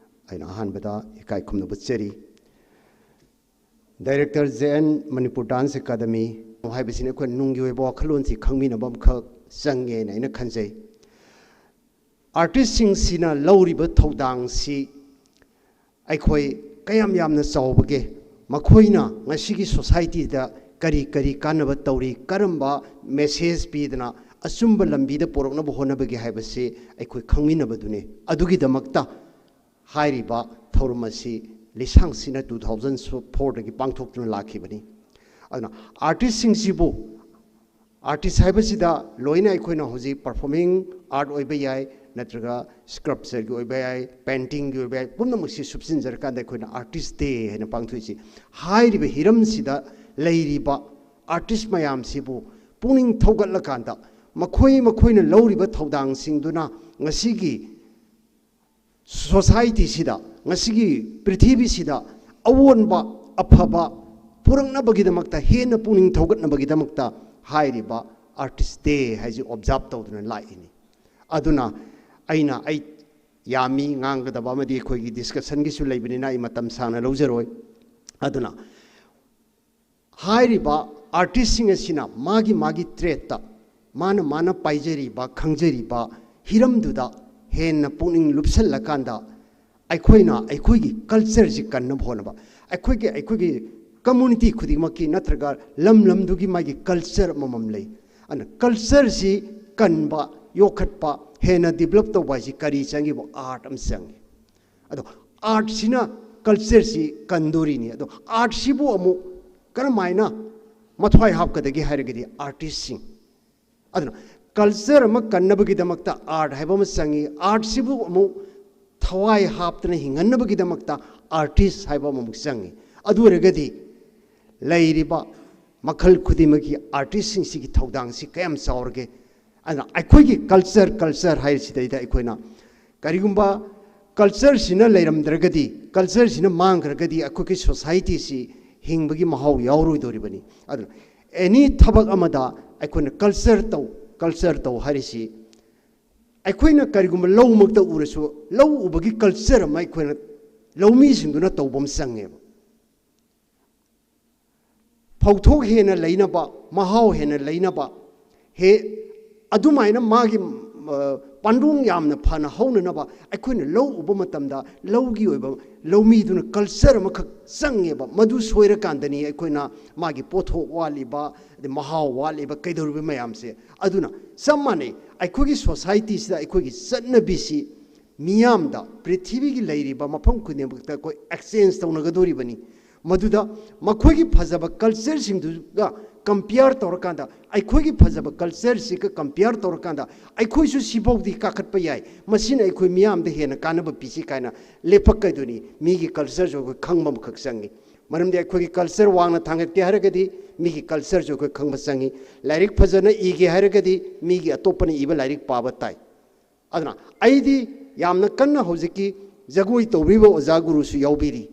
ꯑꯩꯅ ꯑꯍꯥꯟꯕꯗ ꯏꯀꯥꯏ ꯈꯨꯝꯅꯕ ꯎꯠꯆꯔꯤ꯫ Director, J N Manipur Dance Academy ꯍꯥꯏꯕꯁꯤꯅ ꯑꯩꯈꯣꯏ ꯅꯨꯡꯒꯤ ꯑꯣꯏꯕ ꯋꯥꯈꯜꯂꯣꯟꯁꯤ ꯈꯪꯃꯤꯟꯅꯕ ꯑꯃꯈꯛ ꯆꯪꯉꯦꯅ ꯑꯩꯅ ꯈꯟꯖꯩ꯫ Artistꯁꯤꯡꯁꯤꯅ ꯂꯧꯔꯤꯕ ꯊꯧꯗꯥꯡꯁꯤ ꯑꯩꯈꯣꯏ ꯀꯌꯥꯝ ꯌꯥꯝꯅ ꯆꯥꯎꯕꯒꯦ, ꯃꯈꯣꯏꯅ ꯉꯁꯤꯒꯤ societyꯗ ꯀꯔꯤ ꯀꯔꯤ ꯀꯥꯟꯅꯕ ꯇꯧꯔꯤ, ꯀꯔꯝꯕ message ꯄꯤꯗꯅ ꯑꯆꯨꯝꯕ ꯂꯝꯕꯤꯗ ꯄꯨꯔꯛꯅꯕ ꯍꯣꯠꯅꯕꯒꯦ ꯍꯥꯏꯕꯁꯤ ꯑꯩꯈꯣꯏ ꯈꯪꯃꯤꯟꯅꯕꯗꯨꯅꯤ꯫ ꯑꯗꯨꯒꯤꯗꯃꯛꯇ ꯍꯥꯏꯔꯤꯕ ꯊꯧꯔꯝ ꯑꯁꯤ ꯂꯤꯁꯥꯡ ꯁꯤꯅ two thousand fourꯗꯒꯤ ꯄꯥꯡꯊꯣꯛꯇꯨꯅ ꯂꯥꯛꯈꯤꯕꯅꯤ꯫ ꯑꯗꯨꯅ artistꯁꯤꯡꯁꯤꯕꯨ, artist ꯍꯥꯏꯕꯁꯤꯗ ꯂꯣꯏꯅ ꯑꯩꯈꯣꯏꯅ ꯍꯧꯖꯤꯛ performing art ꯑꯣꯏꯕ ꯌꯥꯏ, ꯅꯠꯇ꯭ꯔꯒ sculptureꯒꯤ ꯑꯣꯏꯕ ꯌꯥꯏ, paintingꯒꯤ ꯑꯣꯏꯕ ꯌꯥꯏ, ꯄꯨꯝꯅꯃꯛꯁꯤ ꯁꯨꯞꯆꯤꯟꯖꯔꯀꯥꯟꯗ ꯑꯩꯈꯣꯏꯅ Artist Day ꯍꯥꯏꯅ ꯄꯥꯡꯊꯣꯛꯏꯁꯤ꯫ ꯍꯥꯏꯔꯤꯕ ꯍꯤꯔꯝꯁꯤꯗ ꯂꯩꯔꯤꯕ artist ꯃꯌꯥꯝꯁꯤꯕꯨ ꯄꯨꯛꯅꯤꯡ ꯊꯧꯒꯠꯂꯀꯥꯟꯗ, ꯃꯈꯣꯏ ꯃꯈꯣꯏꯅ ꯂꯧꯔꯤꯕ ꯊꯧꯗꯥꯡꯁꯤꯡꯗꯨꯅ ꯉꯁꯤꯒꯤ societyꯁꯤꯗ, ꯉꯁꯤꯒꯤ ꯄ꯭ꯔꯤꯊꯤꯕꯤꯁꯤꯗ ꯑꯑꯣꯟꯕ ꯑꯐꯕ ꯄꯨꯔꯛꯅꯕꯒꯤꯗꯃꯛꯇ, ꯍꯦꯟꯅ ꯄꯨꯛꯅꯤꯡ ꯊꯧꯒꯠꯅꯕꯒꯤꯗꯃꯛꯇ ꯍꯥꯏꯔꯤꯕ Artist Day ꯍꯥꯏꯁꯤ observe ꯇꯧꯗꯨꯅ ꯂꯥꯛꯏꯅꯤ꯫ ꯑꯗꯨꯅ ꯑꯩꯅ, ꯑꯩ ꯌꯥꯝꯃꯤ ꯉꯥꯡꯒꯗꯕ ꯑꯃꯗꯤ ꯑꯩꯈꯣꯏꯒꯤ discussionꯒꯤꯁꯨ ꯂꯩꯕꯅꯤꯅ ꯑꯩ ꯃꯇꯝ ꯁꯥꯡꯅ ꯂꯧꯖꯔꯣꯏ꯫ ꯑꯗꯨꯅ ꯍꯥꯏꯔꯤꯕ artistꯁꯤꯡ ꯑꯁꯤꯅ ꯃꯥꯒꯤ ꯃꯥꯒꯤ tradeꯇ, ꯃꯥꯅ ꯃꯥꯅ ꯄꯥꯏꯖꯔꯤꯕ, ꯈꯪꯖꯔꯤꯕ ꯍꯤꯔꯝꯗꯨꯗ ꯍꯦꯟꯅ ꯄꯨꯛꯅꯤꯡ ꯂꯨꯞꯁꯜꯂꯀꯥꯟꯗ, ꯑꯩꯈꯣꯏꯅ ꯑꯩꯈꯣꯏꯒꯤ cultureꯁꯤ ꯀꯟꯅꯕ ꯍꯣꯠꯅꯕ, ꯑꯩꯈꯣꯏꯒꯤ, ꯑꯩꯈꯣꯏꯒꯤ community ꯈꯨꯗꯤꯡꯃꯛꯀꯤ ꯅꯠꯇ꯭ꯔꯒ ꯂꯝ ꯂꯝꯗꯨꯒꯤ ꯃꯥꯒꯤ culture ꯑꯃꯃꯝ ꯂꯩ꯫ ꯑꯗꯨꯅ cultureꯁꯤ ꯀꯟꯕ, ꯌꯣꯛꯈꯠꯄ, ꯍꯦꯟꯅ develop ꯇꯧꯕ ꯍꯥꯏꯁꯤ ꯀꯔꯤ ꯆꯪꯉꯤꯕ? Art ꯑꯃ ꯆꯪꯉꯤ꯫ ꯑꯗꯣ artꯁꯤꯅ cultureꯁꯤ ꯀꯟꯗꯣꯔꯤꯅꯤ꯫ ꯑꯗꯣ artꯁꯤꯕꯨ ꯑꯃꯨꯛ ꯀꯔꯝꯍꯥꯏꯅ ꯃꯊ꯭ꯋꯥꯏ ꯍꯥꯞꯀꯗꯒꯦ ꯍꯥꯏꯔꯒꯗꯤ artistꯁꯤꯡ꯫ ꯑꯗꯨꯅ culture ꯑꯃ ꯀꯟꯅꯕꯒꯤꯗꯃꯛꯇ art ꯍꯥꯏꯕ ꯑꯃ ꯆꯪꯉꯤ꯫ Artꯁꯤꯕꯨ ꯑꯃꯨꯛ ꯊꯋꯥꯏ ꯍꯥꯞꯇꯅ ꯍꯤꯡꯍꯟꯅꯕꯒꯤꯗꯃꯛꯇ ꯑꯥꯔꯇꯤꯁ ꯍꯥꯏꯕ ꯑꯃꯃꯨꯛ ꯆꯪꯉꯤ꯫ ꯑꯗꯨ ꯑꯣꯏꯔꯒꯗꯤ ꯂꯩꯔꯤꯕ ꯃꯈꯜ ꯈꯨꯗꯤꯡꯃꯛꯀꯤ ꯑꯥꯔꯇꯤꯁꯁꯤꯡꯁꯤꯒꯤ ꯊꯧꯗꯥꯡꯁꯤ ꯀꯌꯥꯝ ꯆꯥꯎꯔꯒꯦ? ꯑꯗꯨꯅ ꯑꯩꯈꯣꯏꯒꯤ ꯀꯜꯆꯔ, ꯀꯜꯆꯔ ꯍꯥꯏꯔꯤꯁꯤꯗꯩꯗ ꯑꯩꯈꯣꯏꯅ ꯀꯔꯤꯒꯨꯝꯕ ꯀꯜꯆꯔꯁꯤꯅ ꯂꯩꯔꯝꯗ꯭ꯔꯒꯗꯤ, ꯀꯜꯆꯔꯁꯤꯅ ꯃꯥꯡꯈ꯭ꯔꯒꯗꯤ ꯑꯩꯈꯣꯏꯒꯤ ꯁꯣꯁꯥꯏꯇꯤꯁꯤ ꯍꯤꯡꯕꯒꯤ ꯃꯍꯥꯎ ꯌꯥꯎꯔꯣꯏꯗꯧꯔꯤꯕꯅꯤ꯫ ꯑꯗꯨꯅ ꯑꯦꯅꯤ ꯊꯕꯛ ꯑꯃꯗ ꯑꯩꯈꯣꯏꯅ ꯀꯜꯆꯔ ꯇꯧ, ꯀꯜꯆꯔ ꯇꯧ ꯍꯥꯏꯔꯤꯁꯤ ꯑꯩꯈꯣꯏꯅ ꯀꯔꯤꯒꯨꯝꯕ ꯂꯧꯃꯛꯇ ꯎꯔꯁꯨ, ꯂꯧ ꯎꯕꯒꯤ ꯀꯜꯆꯔ ꯑꯃ ꯑꯩꯈꯣꯏꯅ ꯂꯧꯃꯤꯁꯤꯡꯗꯨꯅ ꯇꯧꯕ ꯑꯃ ꯆꯪꯉꯦꯕ꯫ ꯐꯧꯊꯣꯛ ꯍꯦꯟꯅ ꯂꯩꯅꯕ, ꯃꯍꯥꯎ ꯍꯦꯟꯅ ꯂꯩꯅꯕ, ꯍꯦ, ꯑꯗꯨꯃꯥꯏꯅ ꯃꯥꯒꯤ, ꯑ, ꯄꯥꯟꯗꯣꯡ ꯌꯥꯝꯅ ꯐꯅ ꯍꯧꯅꯅꯕ ꯑꯩꯈꯣꯏꯅ ꯂꯧ ꯎꯕ ꯃꯇꯝꯗ ꯂꯧꯒꯤ ꯑꯣꯏꯕ ꯂꯧꯃꯤꯗꯨꯅ ꯀꯜꯆꯔ ꯑꯃꯈꯛ ꯆꯪꯉꯦꯕ꯫ ꯃꯗꯨ ꯁꯣꯏꯔꯀꯥꯟꯗꯅꯤ ꯑꯩꯈꯣꯏꯅ ꯃꯥꯒꯤ ꯄꯣꯠꯊꯣꯛ ꯋꯥꯠꯂꯤꯕ, ꯑꯗꯩ ꯃꯍꯥꯎ ꯋꯥꯠꯂꯤꯕ, ꯀꯩꯗꯧꯔꯤꯕ ꯃꯌꯥꯝꯁꯦ꯫ ꯑꯗꯨꯅ ꯆꯞ ꯃꯥꯟꯅꯩ, ꯑꯩꯈꯣꯏꯒꯤ ꯁꯣꯁꯥꯏꯇꯤꯁꯤꯗ ꯑꯩꯈꯣꯏꯒꯤ ꯆꯠꯅꯕꯤꯁꯤ ꯃꯤꯌꯥꯝꯗ, ꯄ꯭ꯔꯤꯊꯤꯕꯤꯒꯤ ꯂꯩꯔꯤꯕ ꯃꯐꯝ ꯈꯨꯗꯤꯡꯃꯛꯇ ꯑꯩꯈꯣꯏ ꯑꯦꯛꯁꯆꯦꯟꯖ ꯇꯧꯅꯒꯗꯧꯔꯤꯕꯅꯤ꯫ ꯃꯗꯨꯗ ꯃꯈꯣꯏꯒꯤ ꯐꯖꯕ ꯀꯜꯆꯔꯁꯤꯡꯗꯨꯒ ꯀꯝꯄꯤꯌꯔ ꯇꯧꯔꯀꯥꯟꯗ, ꯑꯩꯈꯣꯏꯒꯤ ꯐꯖꯕ ꯀꯜꯆꯔꯁꯤꯒ ꯀꯝꯄꯤꯌꯔ ꯇꯧꯔꯀꯥꯟꯗ, ꯑꯩꯈꯣꯏꯁꯨ ꯁꯤꯐꯥꯎꯗꯤ ꯀꯥꯈꯠꯄ ꯌꯥꯏ, ꯃꯁꯤꯅ ꯑꯩꯈꯣꯏ ꯃꯤꯌꯥꯝꯗ ꯍꯦꯟꯅ ꯀꯥꯟꯅꯕ ꯄꯤꯁꯤ ꯀꯥꯏꯅ ꯂꯦꯞꯄꯛꯀꯗꯣꯏꯅꯤ꯫ ꯃꯤꯒꯤ ꯀꯜꯆꯔꯁꯨ ꯑꯩꯈꯣꯏ ꯈꯪꯕ ꯑꯃꯈꯛ ꯆꯪꯉꯤ꯫ ꯃꯔꯝꯗꯤ ꯑꯩꯈꯣꯏꯒꯤ ꯀꯜꯆꯔ ꯋꯥꯡꯅ ꯊꯥꯡꯒꯠꯀꯦ ꯍꯥꯏꯔꯒꯗꯤ ꯃꯤꯒꯤ ꯀꯜꯆꯔꯁꯨ ꯑꯩꯈꯣꯏ ꯈꯪꯕ ꯆꯪꯉꯤ꯫ ꯂꯥꯏꯔꯤꯛ ꯐꯖꯅ ꯏꯒꯦ ꯍꯥꯏꯔꯒꯗꯤ ꯃꯤꯒꯤ ꯑꯇꯣꯞꯄꯅ ꯏꯕ ꯂꯥꯏꯔꯤꯛ ꯄꯥꯕ ꯇꯥꯏ꯫ ꯑꯗꯨꯅ ꯑꯩꯗꯤ ꯌꯥꯝꯅ ꯀꯟꯅ ꯍꯧꯖꯤꯛꯀꯤ ꯖꯒꯣꯏ ꯇꯧꯕꯤꯕ ꯑꯣꯖꯥ ꯒꯨꯔꯨꯁꯨ ꯌꯥꯎꯕꯤꯔꯤ꯫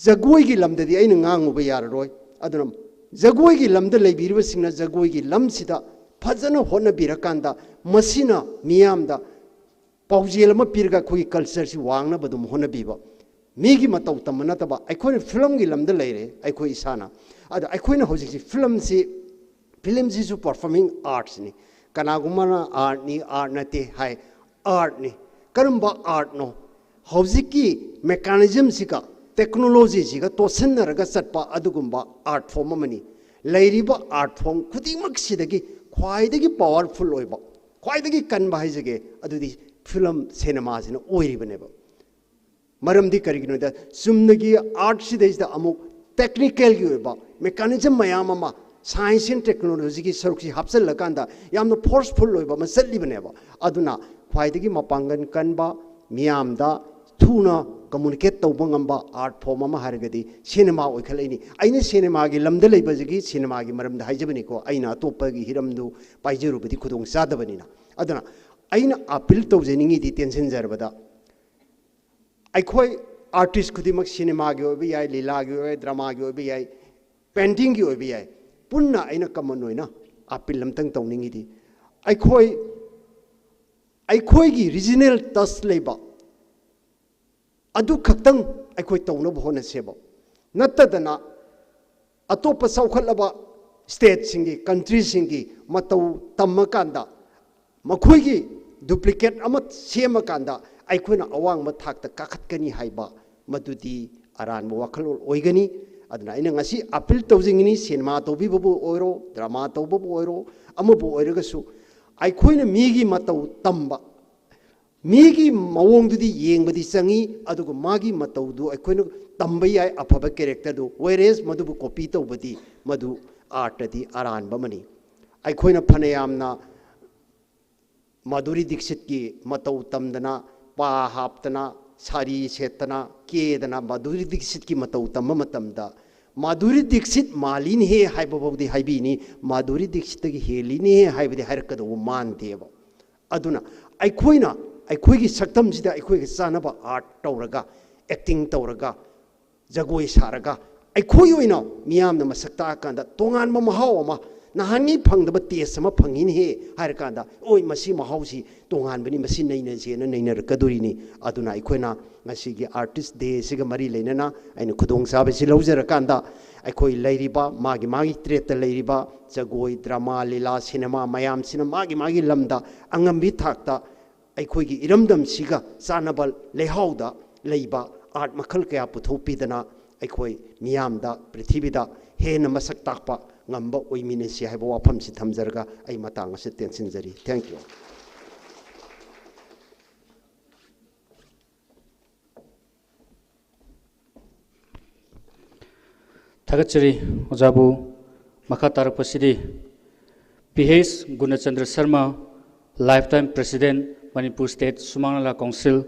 ꯖꯒꯣꯏꯒꯤ ꯂꯝꯗꯗꯤ ꯑꯩꯅ ꯉꯥꯡꯉꯨꯕ ꯌꯥꯔꯔꯣꯏ꯫ ꯑꯗꯨꯅ ꯖꯒꯣꯏꯒꯤ ꯂꯝꯗ ꯂꯩꯕꯤꯔꯤꯕꯁꯤꯡꯅ ꯖꯒꯣꯏꯒꯤ ꯂꯝꯁꯤꯗ ꯐꯖꯅ ꯍꯣꯠꯅꯕꯤꯔꯀꯥꯟꯗ ꯃꯁꯤꯅ ꯃꯤꯌꯥꯝꯗ ꯄꯥꯎꯖꯦꯜ ꯑꯃ ꯄꯤꯔꯒ ꯑꯩꯈꯣꯏꯒꯤ ꯀꯜꯆꯔꯁꯤ ꯋꯥꯡꯅꯕ ꯑꯗꯨꯝ ꯍꯣꯠꯅꯕꯤꯕ꯫ ꯃꯤꯒꯤ ꯃꯇꯧ ꯇꯝꯕ ꯅꯠꯇꯕ ꯑꯩꯈꯣꯏꯅ ꯐꯤꯂꯝꯒꯤ ꯂꯝꯗ ꯂꯩꯔꯦ ꯑꯩꯈꯣꯏ ꯏꯁꯥꯅ꯫ ꯑꯗ ꯑꯩꯈꯣꯏꯅ ꯍꯧꯖꯤꯛꯁꯤ ꯐꯤꯂꯝꯁꯤ, ꯐꯤꯂꯝꯁꯤꯁꯨ ꯄꯔꯐꯣꯔꯃꯤꯡ ꯑꯥꯔꯠꯁꯅꯤ꯫ ꯀꯅꯥꯒꯨꯝꯕꯅ ꯑꯥꯔꯠꯅꯤ, ꯑꯥꯔꯠ ꯅꯠꯇꯦ ꯍꯥꯏ, ꯑꯥꯔꯠꯅꯤ꯫ ꯀꯔꯝꯕ ꯑꯥꯔꯠꯅꯣ? ꯍꯧꯖꯤꯛꯀꯤ ꯃꯦꯀꯥꯅꯤꯖꯝꯁꯤꯒ ꯇꯦꯛꯅꯣꯂꯣꯖꯤꯁꯤꯒ ꯇꯣꯠꯁꯤꯟꯅꯔꯒ ꯆꯠꯄ ꯑꯗꯨꯒꯨꯝꯕ ꯑꯥꯔꯠ ꯐꯣꯝ ꯑꯃꯅꯤ꯫ ꯂꯩꯔꯤꯕ ꯑꯥꯔꯠ ꯐꯣꯝ ꯈꯨꯗꯤꯡꯃꯛꯁꯤꯗꯒꯤ ꯈ꯭ꯋꯥꯏꯗꯒꯤ ꯄꯥꯋꯔꯐꯨꯜ ꯑꯣꯏꯕ, ꯈ꯭ꯋꯥꯏꯗꯒꯤ ꯀꯟꯕ ꯍꯥꯏꯖꯒꯦ, ꯑꯗꯨꯗꯤ ꯐꯤꯂꯝ ꯁꯤꯅꯦꯃꯥꯁꯤꯅ ꯑꯣꯏꯔꯤꯕꯅꯦꯕ꯫ ꯃꯔꯝꯗꯤ ꯀꯔꯤꯒꯤꯅꯣꯗ ꯆꯨꯝꯅꯒꯤ ꯑꯥꯔꯠꯁꯤꯗꯩꯁꯤꯗ ꯑꯃꯨꯛ ꯇꯦꯛꯅꯤꯀꯦꯜꯒꯤ ꯑꯣꯏꯕ ꯃꯦꯀꯥꯅꯤꯖꯝ ꯃꯌꯥꯝ ꯑꯃ, ꯁꯥꯏꯟꯁ ꯑꯦꯟ ꯇꯦꯛꯅꯣꯂꯣꯖꯤꯒꯤ ꯁꯔꯨꯛꯁꯤ ꯍꯥꯞꯆꯤꯜꯂꯀꯥꯟꯗ ꯌꯥꯝꯅ ꯐꯣꯔꯁꯐꯨꯜ ꯑꯣꯏꯕ ꯑꯃ ꯆꯠꯂꯤꯕꯅꯦꯕ꯫ ꯑꯗꯨꯅ ꯈ꯭ꯋꯥꯏꯗꯒꯤ ꯃꯄꯥꯡꯒꯜ ꯀꯟꯕ, ꯃꯤꯌꯥꯝꯗ ꯊꯨꯅ communicate ꯇꯧꯕ ꯉꯝꯕ art form ꯑꯃ ꯍꯥꯏꯔꯒꯗꯤ ꯁꯤꯅꯦꯃꯥ ꯑꯣꯏꯈꯠꯂꯛꯏꯅꯤ꯫ ꯑꯩꯅ ꯁꯤꯅꯦꯃꯥꯒꯤ ꯂꯝꯗ ꯂꯩꯕꯁꯤꯒꯤ ꯁꯤꯅꯦꯃꯥꯒꯤ ꯃꯔꯝꯗ ꯍꯥꯏꯖꯕꯅꯤꯀꯣ, ꯑꯩꯅ ꯑꯇꯣꯞꯄꯒꯤ ꯍꯤꯔꯝꯗꯨ ꯄꯥꯏꯖꯔꯨꯕꯗꯤ ꯈꯨꯗꯣꯡ ꯆꯥꯗꯕꯅꯤꯅ꯫ ꯑꯗꯨꯅ ꯑꯩꯅ appeal ꯇꯧꯖꯅꯤꯡꯉꯤꯗꯤ, ꯇꯦꯟꯁꯤꯟꯖꯔꯕꯗ, ꯑꯩꯈꯣꯏ artist ꯈꯨꯗꯤꯡꯃꯛ ꯁꯤꯅꯦꯃꯥꯒꯤ ꯑꯣꯏꯕ ꯌꯥꯏ, ꯂꯤꯂꯥꯒꯤ ꯑꯣꯏꯕ ꯌꯥꯏ, ꯗ꯭ꯔꯃꯥꯒꯤ ꯑꯣꯏꯕ ꯌꯥꯏ, painting ꯒꯤ ꯑꯣꯏꯕ ꯌꯥꯏ, ꯄꯨꯟꯅ ꯑꯩꯅ common ꯑꯣꯏꯅ appeal ꯑꯝꯇꯪ ꯇꯧꯅꯤꯡꯉꯤꯗꯤ, ꯑꯩꯈꯣꯏ ꯑꯩꯈꯣꯏꯒꯤ regional touch ꯂꯩꯕ ꯑꯗꯨ ꯈꯛꯇꯪ ꯑꯩꯈꯣꯏ ꯇꯧꯅꯕ ꯍꯣꯠꯅꯁꯦꯕ꯫ ꯅꯠꯇꯗꯅ ꯑꯇꯣꯞꯄ ꯆꯥꯎꯈꯠꯂꯕ state ꯁꯤꯡꯒꯤ, country ꯁꯤꯡꯒꯤ ꯃꯇꯧ ꯇꯝꯃꯀꯥꯟꯗ, ꯃꯈꯣꯏꯒꯤ duplicate ꯑꯃ ꯁꯦꯝꯃꯀꯥꯟꯗ ꯑꯩꯈꯣꯏꯅ ꯑꯋꯥꯡꯕ ꯊꯥꯛꯇ ꯀꯥꯈꯠꯀꯅꯤ ꯍꯥꯏꯕ ꯃꯗꯨꯗꯤ ꯑꯔꯥꯟꯕ ꯋꯥꯈꯜꯂꯣꯟ ꯑꯣꯏꯒꯅꯤ꯫ ꯑꯗꯨꯅ ꯑꯩꯅ ꯉꯁꯤ appeal ꯇꯧꯖꯅꯤꯡꯉꯤ, ꯁꯤꯅꯦꯃꯥ ꯇꯧꯕꯤꯕꯕꯨ ꯑꯣꯏꯔꯣ, ꯗ꯭ꯔꯃꯥ ꯇꯧꯕꯕꯨ ꯑꯣꯏꯔꯣ, ꯑꯃꯕꯨ ꯑꯣꯏꯔꯒꯁꯨ, ꯑꯩꯈꯣꯏꯅ ꯃꯤꯒꯤ ꯃꯇꯧ ꯇꯝꯕ, ꯃꯤꯒꯤ ꯃꯑꯣꯡꯗꯨꯗꯤ ꯌꯦꯡꯕꯗꯤ ꯆꯪꯉꯤ, ꯑꯗꯨꯒ ꯃꯥꯒꯤ ꯃꯇꯧꯗꯨ ꯑꯩꯈꯣꯏꯅ ꯇꯝꯕ ꯌꯥꯏ, ꯑꯐꯕ character ꯗꯨ, whereas ꯃꯗꯨꯕꯨ copy ꯇꯧꯕꯗꯤ ꯃꯗꯨ art ꯇꯗꯤ ꯑꯔꯥꯟꯕ ꯑꯃꯅꯤ꯫ ꯑꯩꯈꯣꯏꯅ ꯐꯅꯌꯥꯝꯅ ꯃꯥꯙꯨꯔꯤ ꯗꯤꯛꯁꯤꯠꯀꯤ ꯃꯇꯧ ꯇꯝꯗꯅ, ꯄꯥ ꯍꯥꯞꯇꯅ, ꯁꯥꯔꯤ ꯁꯦꯠꯇꯅ, ꯀꯦꯗꯅ ꯃꯥꯙꯨꯔꯤ ꯗꯤꯛꯁꯤꯠꯀꯤ ꯃꯇꯧ ꯇꯝꯕ ꯃꯇꯝꯗ, "ꯃꯥꯙꯨꯔꯤ ꯗꯤꯛꯁꯤꯠ ꯃꯥꯜꯂꯤꯅꯦꯍꯦ" ꯍꯥꯏꯕ ꯐꯥꯎꯗꯤ ꯍꯥꯏꯕꯤꯅꯤ, "ꯃꯥꯙꯨꯔꯤ ꯗꯤꯛꯁꯤꯠꯇꯒꯤ ꯍꯦꯜꯂꯤꯅꯦꯍꯦ" ꯍꯥꯏꯕꯗꯤ ꯍꯥꯏꯔꯛꯀꯗꯧꯕ ꯃꯥꯟꯗꯦꯕ꯫ ꯑꯗꯨꯅ ꯑꯩꯈꯣꯏꯅ ꯑꯩꯈꯣꯏꯒꯤ ꯁꯛꯇꯝꯁꯤꯗ ꯑꯩꯈꯣꯏꯒ ꯆꯥꯟꯅꯕ art ꯇꯧꯔꯒ, acting ꯇꯧꯔꯒ, ꯖꯒꯣꯏ ꯁꯥꯔꯒ, ꯑꯩꯈꯣꯏ ꯑꯣꯏꯅ ꯃꯤꯌꯥꯝꯅ ꯃꯁꯛ ꯇꯥꯛꯑꯀꯥꯟꯗ ꯇꯣꯉꯥꯟꯕ ꯃꯍꯥꯎ ꯑꯃ, "ꯅꯍꯥꯟꯉꯩ ꯐꯪꯗꯕ taste ꯑꯃ ꯐꯪꯉꯤꯅꯦꯍꯦ" ꯍꯥꯏꯔꯀꯥꯟꯗ, "ꯑꯣꯏ, ꯃꯁꯤ ꯃꯍꯥꯎꯁꯤ ꯇꯣꯉꯥꯟꯕꯅꯤ, ꯃꯁꯤ ꯅꯩꯅꯁꯦꯅ" ꯅꯩꯅꯔꯛꯀꯗꯣꯔꯤꯅꯤ꯫ ꯑꯗꯨꯅ ꯑꯩꯈꯣꯏꯅ ꯉꯁꯤꯒꯤ Artist Day ꯁꯤꯒ ꯃꯔꯤ ꯂꯩꯅꯅ ꯑꯩꯅ ꯈꯨꯗꯣꯡꯆꯥꯕꯁꯤ ꯂꯧꯖꯔꯀꯥꯟꯗ, ꯑꯩꯈꯣꯏ ꯂꯩꯔꯤꯕ ꯃꯥꯒꯤ ꯃꯥꯒꯤ trade ꯇ ꯂꯩꯔꯤꯕ ꯖꯒꯣꯏ, ꯗ꯭ꯔꯃꯥ, ꯂꯤꯂꯥ, ꯁꯤꯅꯦꯃꯥ ꯃꯌꯥꯝꯁꯤꯅ ꯃꯥꯒꯤ ꯃꯥꯒꯤ ꯂꯝꯗ ꯑꯉꯝꯕꯤ ꯊꯥꯛꯇ ꯑꯩꯈꯣꯏꯒꯤ ꯏꯔꯝꯗꯝꯁꯤꯒ ꯆꯥꯟꯅꯕ ꯂꯩꯍꯥꯎꯗ ꯂꯩꯕ art ꯃꯈꯜ ꯀꯌꯥ ꯄꯨꯊꯣꯛꯄꯤꯗꯅ, ꯑꯩꯈꯣꯏ ꯃꯤꯌꯥꯝꯗ, ꯄ꯭ꯔꯤꯊꯤꯕꯤꯗ ꯍꯦꯟꯅ ꯃꯁꯛ ꯇꯥꯛꯄ ꯉꯝꯕ ꯑꯣꯏꯃꯤꯟꯅꯁꯤ ꯍꯥꯏꯕ ꯋꯥꯐꯝꯁꯤ ꯊꯝꯖꯔꯒ ꯑꯩ ꯃꯇꯥꯡ ꯑꯁꯤꯗ ꯇꯦꯟꯁꯤꯟꯖꯔꯤ꯫ Thank you꯫ ꯊꯥꯒꯠꯆꯔꯤ ꯑꯣꯖꯥꯕꯨ꯫ ꯃꯈꯥ ꯇꯥꯔꯛꯄꯁꯤꯗꯤ P H Gunachandra Sharma, Lifetime President, Manipur State Sumang Lila Council,